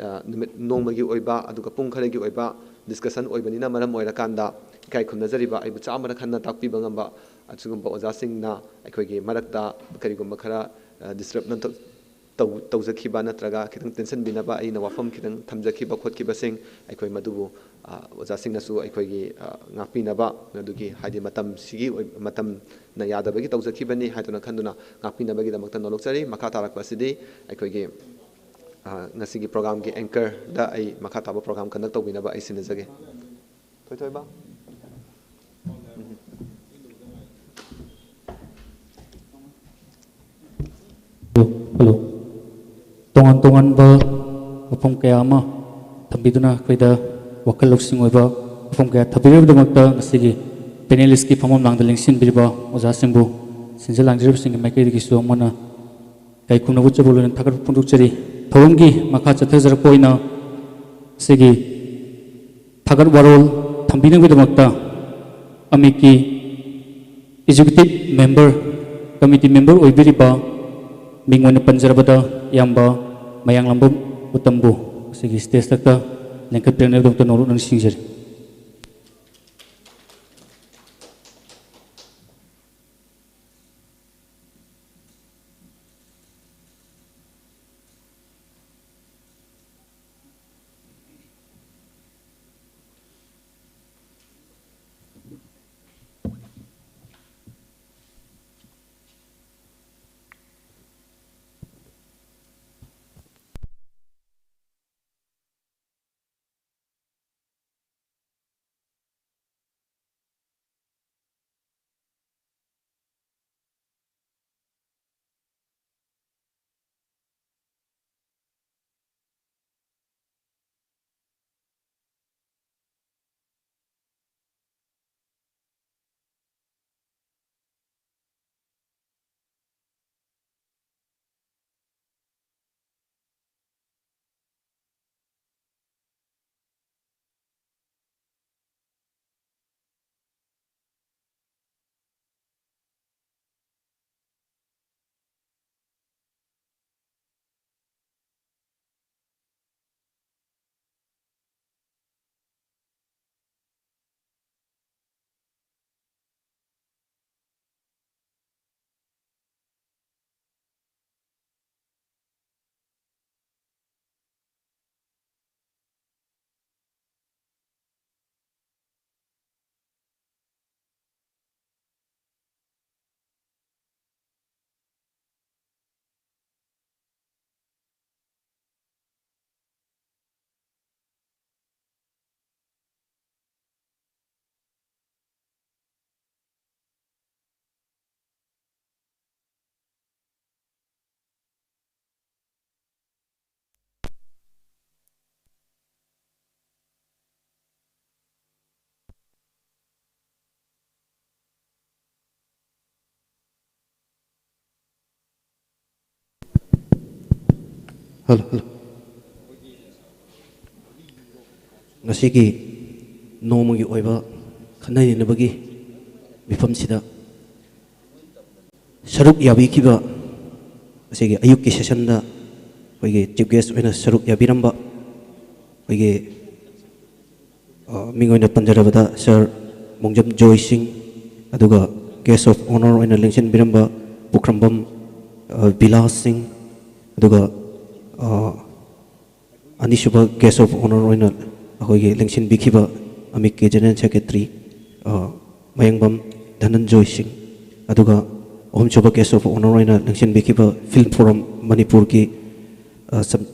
ꯑ, ꯅꯨꯃꯤꯠ ꯅꯣꯡꯃꯒꯤ ꯑꯣꯏꯕ, ꯑꯗꯨꯒ ꯄꯨꯡ ꯈꯔꯒꯤ ꯑꯣꯏꯕ ꯗꯤꯁꯀꯁꯟ ꯑꯣꯏꯕꯅꯤꯅ ꯃꯔꯝ ꯑꯣꯏꯔꯀꯥꯟꯗ ꯏꯀꯥꯏ ꯈꯨꯝꯅꯖꯔꯤꯕ, ꯑꯩꯕꯨ ꯆꯥꯝꯃꯔꯛ ꯍꯟꯅ ꯇꯥꯛꯄꯤꯕ ꯉꯝꯕ ꯑꯁꯤꯒꯨꯝꯕ ꯑꯣꯖꯥꯁꯤꯡꯅ ꯑꯩꯈꯣꯏꯒꯤ ꯃꯔꯛꯇ ꯀꯔꯤꯒꯨꯝꯕ ꯈꯔ, ꯑ, ꯗꯤꯁꯇꯔꯕ ꯇꯧ-, ꯇꯧꯖꯈꯤꯕ ꯅꯠꯇ꯭ꯔꯒ ꯈꯤꯇꯪ ꯇꯦꯟꯁꯤꯟꯕꯤꯅꯕ ꯑꯩꯅ ꯋꯥꯐꯝ ꯈꯤꯇꯪ ꯊꯝꯖꯈꯤꯕ ꯈꯣꯠꯈꯤꯕꯁꯤꯡ ꯑꯩꯈꯣꯏ ꯃꯗꯨꯕꯨ, ꯑ, ꯑꯣꯖꯥꯁꯤꯡꯅꯁꯨ ꯑꯩꯈꯣꯏꯒꯤ, ꯑ, ꯉꯥꯛꯄꯤꯅꯕ, ꯑꯗꯨꯒꯤ ꯍꯥꯏꯗꯤ ꯃꯇꯝꯁꯤꯒꯤ ꯑꯣꯏ-, ꯃꯇꯝꯅ ꯌꯥꯗꯕꯒꯤ ꯇꯧꯖꯈꯤꯕꯅꯤ ꯍꯥꯏꯗꯨꯅ ꯈꯟꯗꯨꯅ ꯉꯥꯛꯄꯤꯅꯕꯒꯤꯗꯃꯛꯇ ꯅꯣꯂꯣꯛꯆꯔꯤ꯫ ꯃꯈꯥ ꯇꯥꯔꯛꯄ ꯑꯁꯤꯗꯤ ꯑꯩꯈꯣꯏꯒꯤ, ꯑ, ꯉꯁꯤꯒꯤ ꯄ꯭ꯔꯣꯒ꯭ꯔꯥꯝꯒꯤ ꯑꯦꯡꯀꯔꯗ ꯑꯩ ꯃꯈꯥ ꯇꯥꯕ ꯄ꯭ꯔꯣꯒ꯭ꯔꯥꯝ ꯀꯟꯗꯛ ꯇꯧꯕꯤꯅꯕ ꯑꯩ ꯁꯤꯟꯅꯖꯒꯦ꯫ ꯊꯣꯏꯊꯣꯏꯕ꯫ ꯎꯝ꯫ Hello, hello. ꯇꯣꯉꯥꯟꯕ ꯋꯥꯐꯝ ꯀꯌꯥ ꯑꯃ ꯊꯝꯕꯤꯗꯨꯅ ꯑꯩꯈꯣꯏꯗ ꯋꯥꯈꯜ ꯂꯧꯁꯤꯡ ꯑꯣꯏꯕ ꯋꯥꯐꯝ ꯀꯌꯥ ꯊꯝꯕꯤꯔꯕꯒꯤꯗꯃꯛꯇ ꯉꯁꯤꯒꯤ ꯄꯦꯅꯦꯂꯤꯁꯀꯤ ꯐꯝꯐꯝ ꯂꯥꯡꯗ ꯂꯦꯡꯁꯤꯟꯕꯤꯔꯤꯕ ꯑꯣꯖꯥꯁꯤꯡꯕꯨ, ꯁꯤꯟꯖ ꯂꯥꯡꯖꯔꯤꯕꯁꯤꯡꯒꯤ ꯃꯥꯏꯀꯩꯗꯒꯤꯁꯨ ꯑꯃꯨꯛ ꯍꯟꯅ ꯏꯀꯥꯏ ꯈꯨꯝꯅꯕ ꯎꯠꯆꯕ ꯂꯣꯏꯅꯅ ꯊꯥꯒꯠꯄ ꯐꯣꯡꯗꯣꯛꯆꯔꯤ꯫ ꯊꯧꯔꯝꯒꯤ ꯃꯈꯥ ꯆꯠꯊꯖꯔꯛꯄ ꯑꯣꯏꯅ ꯉꯁꯤꯒꯤ ꯊꯥꯒꯠ ꯋꯥꯔꯣꯜ ꯊꯝꯕꯤꯅꯕꯒꯤꯗꯃꯛꯇ ꯑꯃꯤꯛꯀꯤ executive member, committee member ꯑꯣꯏꯕꯤꯔꯤꯕ ꯃꯤꯡ ꯑꯣꯏꯅ ꯄꯟꯖꯔꯕꯗ ꯏꯌꯥꯝꯕ ꯃꯌꯥꯡꯂꯝꯕꯝ ꯎꯇꯝꯕꯨ ꯉꯁꯤꯒꯤ stage ꯇ ꯂꯦꯡꯈꯠꯄꯤꯔꯛꯅꯕꯒꯤꯗꯃꯛꯇ ꯅꯧꯔꯛꯅ ꯅꯤꯡꯁꯤꯡꯖꯔꯤ꯫ Hello, hello. ꯉꯁꯤꯒꯤ ꯅꯣꯡꯃꯒꯤ ꯑꯣꯏꯕ ꯈꯟꯅ ꯅꯩꯅꯕꯒꯤ ꯃꯤꯐꯝꯁꯤꯗ ꯁꯔꯨꯛ ꯌꯥꯕꯤꯈꯤꯕ, ꯉꯁꯤꯒꯤ ꯑꯌꯨꯛꯀꯤ ꯁꯦꯁꯟꯗ ꯑꯩꯈꯣꯏꯒꯤ ꯆꯤꯐ ꯒꯦꯁ ꯑꯣꯏꯅ ꯁꯔꯨꯛ ꯌꯥꯕꯤꯔꯝꯕ ꯑꯩꯈꯣꯏꯒꯤ, ꯑ, ꯃꯤꯡ ꯑꯣꯏꯅ ꯄꯟꯖꯔꯕꯗ ꯁꯥꯔ ꯃꯣꯡꯖꯝ ꯖꯣꯏ ꯁꯤꯡ, ꯑꯗꯨꯒ ꯒꯦꯁ ꯑꯣꯐ ꯑꯣꯅꯔ ꯑꯣꯏꯅ ꯂꯦꯡꯁꯤꯟꯕꯤꯔꯝꯕ ꯄꯨꯈ꯭ꯔꯝꯕꯝ, ꯑ, ꯕꯤꯂꯥꯁ ꯁꯤꯡ, ꯑꯗꯨꯒ, ꯑ, ꯑꯅꯤꯁꯨꯕ ꯒꯦꯁ ꯑꯣꯐ ꯑꯣꯅꯔ ꯑꯣꯏꯅ ꯑꯩꯈꯣꯏꯒꯤ ꯂꯦꯡꯁꯤꯟꯕꯤꯈꯤꯕ ꯑꯃꯤꯛꯀꯤ ꯖꯦꯅꯔꯦꯜ ꯁꯦꯀ꯭ꯔꯦꯇꯔꯤ, ꯑ, ꯃꯌꯦꯡꯕꯝ ꯙꯅꯟꯖꯣꯏ ꯁꯤꯡ, ꯑꯗꯨꯒ ꯑꯍꯨꯝꯁꯨꯕ ꯒꯦꯁ ꯑꯣꯐ ꯑꯣꯅꯔ ꯑꯣꯏꯅ ꯂꯦꯡꯁꯤꯟꯕꯤꯈꯤꯕ ꯐꯤꯜꯝ ꯐꯣꯔꯝ ꯃꯅꯤꯄꯨꯔꯒꯤ, ꯑ, ꯁꯝ-,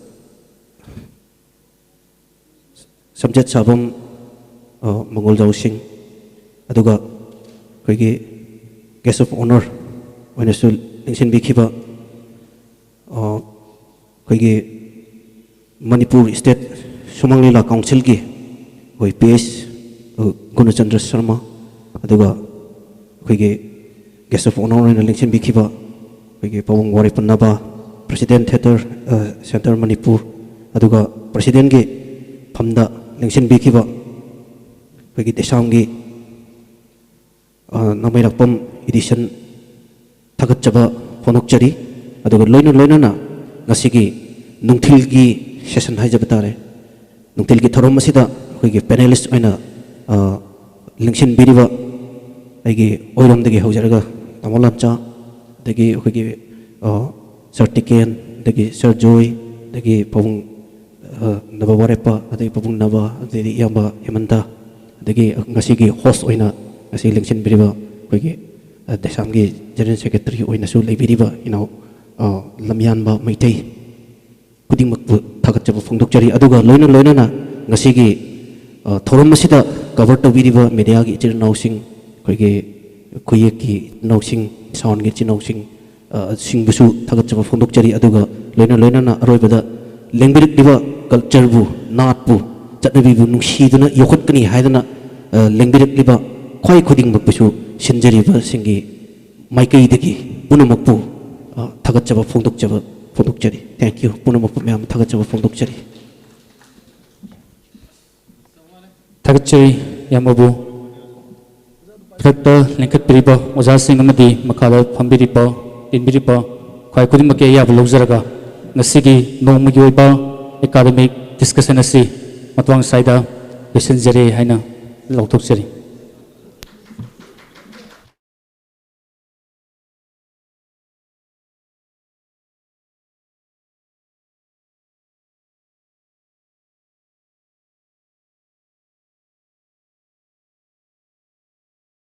ꯁꯝꯖꯦꯠ ꯁꯥꯕꯝ, ꯑ, ꯃꯪꯒꯣꯜꯖꯥꯎ ꯁꯤꯡ, ꯑꯗꯨꯒ ꯑꯩꯈꯣꯏꯒꯤ ꯒꯦꯁ ꯑꯣꯐ ꯑꯣꯅꯔ ꯑꯣꯏꯅꯁꯨ ꯂꯦꯡꯁꯤꯟꯕꯤꯈꯤꯕ, ꯑ, ꯑꯩꯈꯣꯏꯒꯤ ꯃꯅꯤꯄꯨꯔ ꯁ꯭ꯇꯦꯠ ꯁꯨꯃꯥꯡ ꯂꯤꯂꯥ ꯀꯥꯎꯟꯁꯤꯜꯒꯤ ꯑꯩꯈꯣꯏ ꯄꯤ ꯑꯩꯆ ꯒꯨꯅꯆꯟꯗ꯭ꯔ ꯁꯔꯃ, ꯑꯗꯨꯒ ꯑꯩꯈꯣꯏꯒꯤ ꯒꯦꯁ ꯑꯣꯐ ꯑꯣꯅꯔ ꯑꯣꯏꯅ ꯂꯦꯡꯁꯤꯟꯕꯤꯈꯤꯕ ꯑꯩꯈꯣꯏꯒꯤ ꯄꯥꯕꯨꯡ ꯋꯥꯔꯦꯄꯟ ꯅꯕꯥ, ꯄ꯭ꯔꯁꯤꯗꯦꯟ ꯊꯤꯌꯦꯇꯔ, ꯑ, ꯁꯦꯟꯇꯔ ꯃꯅꯤꯄꯨꯔ, ꯑꯗꯨꯒ ꯄ꯭ꯔꯁꯤꯗꯦꯟꯒꯤ ꯐꯝꯗ ꯂꯦꯡꯁꯤꯟꯕꯤꯈꯤꯕ ꯑꯩꯈꯣꯏꯒꯤ ꯗꯦꯁꯥꯝꯒꯤ, ꯑ, ꯅꯣꯡꯃꯩꯔꯥꯛꯄꯝ ꯏꯗꯤꯁꯟ ꯊꯥꯒꯠꯆꯕ ꯐꯣꯡꯗꯣꯛꯆꯔꯤ꯫ ꯑꯗꯨꯒ ꯂꯣꯏꯅ ꯂꯣꯏꯅꯅ ꯉꯁꯤꯒꯤ ꯅꯨꯡꯊꯤꯜꯒꯤ ꯁꯦꯁꯟ ꯍꯥꯏꯖꯕ ꯇꯥꯔꯦ, ꯅꯨꯡꯊꯤꯜꯒꯤ ꯊꯧꯔꯝ ꯑꯁꯤꯗ ꯑꯩꯈꯣꯏꯒꯤ ꯄꯦꯅꯦꯂꯤꯁ ꯑꯣꯏꯅ, ꯑ, ꯂꯦꯡꯁꯤꯟꯕꯤꯔꯤꯕ ꯑꯩꯒꯤ ꯑꯣꯏꯔꯣꯝꯗꯒꯤ ꯍꯧꯖꯔꯒ ꯇꯥꯃꯣ ꯂꯥꯟꯆꯥ, ꯑꯗꯒꯤ ꯑꯩꯈꯣꯏꯒꯤ, ꯑ, ꯁꯥꯔ ꯇꯤꯀꯦꯟ, ꯑꯗꯒꯤ ꯁꯥꯔ ꯖꯣꯏ, ꯑꯗꯒꯤ ꯄꯥꯕꯨꯡ, ꯑ, ꯅꯕ ꯋꯥꯔꯦꯞꯄ, ꯑꯗꯒꯤ ꯄꯥꯕꯨꯡ ꯅꯕ, ꯑꯗꯩꯗꯤ ꯏꯌꯥꯝꯕ ꯍꯦꯃꯟꯇ, ꯑꯗꯒꯤ ꯉꯁꯤꯒꯤ ꯍꯣꯁ ꯑꯣꯏꯅ ꯉꯁꯤ ꯂꯦꯡꯁꯤꯟꯕꯤꯔꯤꯕ ꯑꯩꯈꯣꯏꯒꯤ, ꯑ, ꯗꯦꯁꯥꯝꯒꯤ ꯖꯦꯅꯔꯦꯜ ꯁꯦꯀ꯭ꯔꯦꯇꯔꯤ ꯑꯣꯏꯅꯁꯨ ꯂꯩꯕꯤꯔꯤꯕ ꯏꯅꯥꯎ, ꯑ, ꯂꯝꯌꯥꯟꯕ ꯃꯩꯇꯩ ꯈꯨꯗꯤꯡꯃꯛꯄꯨ ꯊꯥꯒꯠꯆꯕ ꯐꯣꯡꯗꯣꯛꯆꯔꯤ꯫ ꯑꯗꯨꯒ ꯂꯣꯏꯅ ꯂꯣꯏꯅꯅ ꯉꯁꯤꯒꯤ, ꯑ, ꯊꯧꯔꯝ ꯑꯁꯤꯗ ꯀꯚꯔ ꯇꯧꯕꯤꯔꯤꯕ ꯃꯦꯗꯤꯌꯥꯒꯤ ꯏꯆꯤꯜ ꯏꯅꯥꯎꯁꯤꯡ, ꯑꯩꯈꯣꯏꯒꯤ ꯈꯨꯌꯦꯛꯀꯤ ꯏꯆꯤꯜ ꯏꯅꯥꯎꯁꯤꯡ, ꯁꯥꯎꯟꯒꯤ ꯏꯆꯤꯜ ꯏꯅꯥꯎꯁꯤꯡ, ꯑ, ꯁꯤꯡꯕꯨꯁꯨ ꯊꯥꯒꯠꯆꯕ ꯐꯣꯡꯗꯣꯛꯆꯔꯤ꯫ ꯑꯗꯨꯒ ꯂꯣꯏꯅ ꯂꯣꯏꯅꯅ ꯑꯔꯣꯏꯕꯗ ꯂꯦꯡꯕꯤꯔꯛꯂꯤꯕ ꯀꯜꯆꯔꯕꯨ, ꯅꯥꯠꯄꯨ, ꯆꯠꯅꯕꯤꯕꯨ ꯅꯨꯡꯁꯤꯗꯨꯅ ꯌꯣꯛꯈꯠꯀꯅꯤ ꯍꯥꯏꯗꯅ, ꯑ, ꯂꯦꯡꯕꯤꯔꯛꯂꯤꯕ ꯈ꯭ꯋꯥꯏ ꯈꯨꯗꯤꯡꯃꯛꯄꯨꯁꯨ ꯁꯤꯟꯖꯔꯤꯕꯁꯤꯡꯒꯤ ꯃꯥꯏꯀꯩꯗꯒꯤ ꯄꯨꯝꯅꯃꯛꯄꯨ, ꯑ, ꯊꯥꯒꯠꯆꯕ ꯐꯣꯡꯗꯣꯛꯆꯕ ꯐꯣꯡꯗꯣꯛꯆꯔꯤ꯫ Thank you꯫ ꯄꯨꯝꯅꯃꯛꯄꯨ ꯃꯌꯥꯝ ꯊꯥꯒꯠꯆꯕ ꯐꯣꯡꯗꯣꯛꯆꯔꯤ꯫ ꯊꯥꯒꯠꯆꯔꯤ ꯏꯌꯥꯝꯕꯕꯨ꯫ ꯈꯨꯗꯛꯇ ꯂꯤꯡꯈꯠꯄꯤꯔꯤꯕ ꯑꯣꯖꯥꯁꯤꯡ ꯑꯃꯗꯤ ꯃꯈꯥꯗ ꯐꯝꯕꯤꯔꯤꯕ, ꯇꯤꯟꯕꯤꯔꯤꯕ ꯈ꯭ꯋꯥꯏ ꯈꯨꯗꯤꯡꯃꯛꯀꯤ ꯑꯌꯥꯕ ꯂꯧꯖꯔꯒ ꯉꯁꯤꯒꯤ ꯅꯣꯡꯃꯒꯤ ꯑꯣꯏꯕ academic discussion ꯑꯁꯤ ꯃꯇꯥꯡ ꯁ꯭ꯋꯥꯏꯗ ꯂꯣꯏꯁꯤꯟꯖꯔꯦ ꯍꯥꯏꯅ ꯂꯥꯎꯊꯣꯛꯆꯔꯤ꯫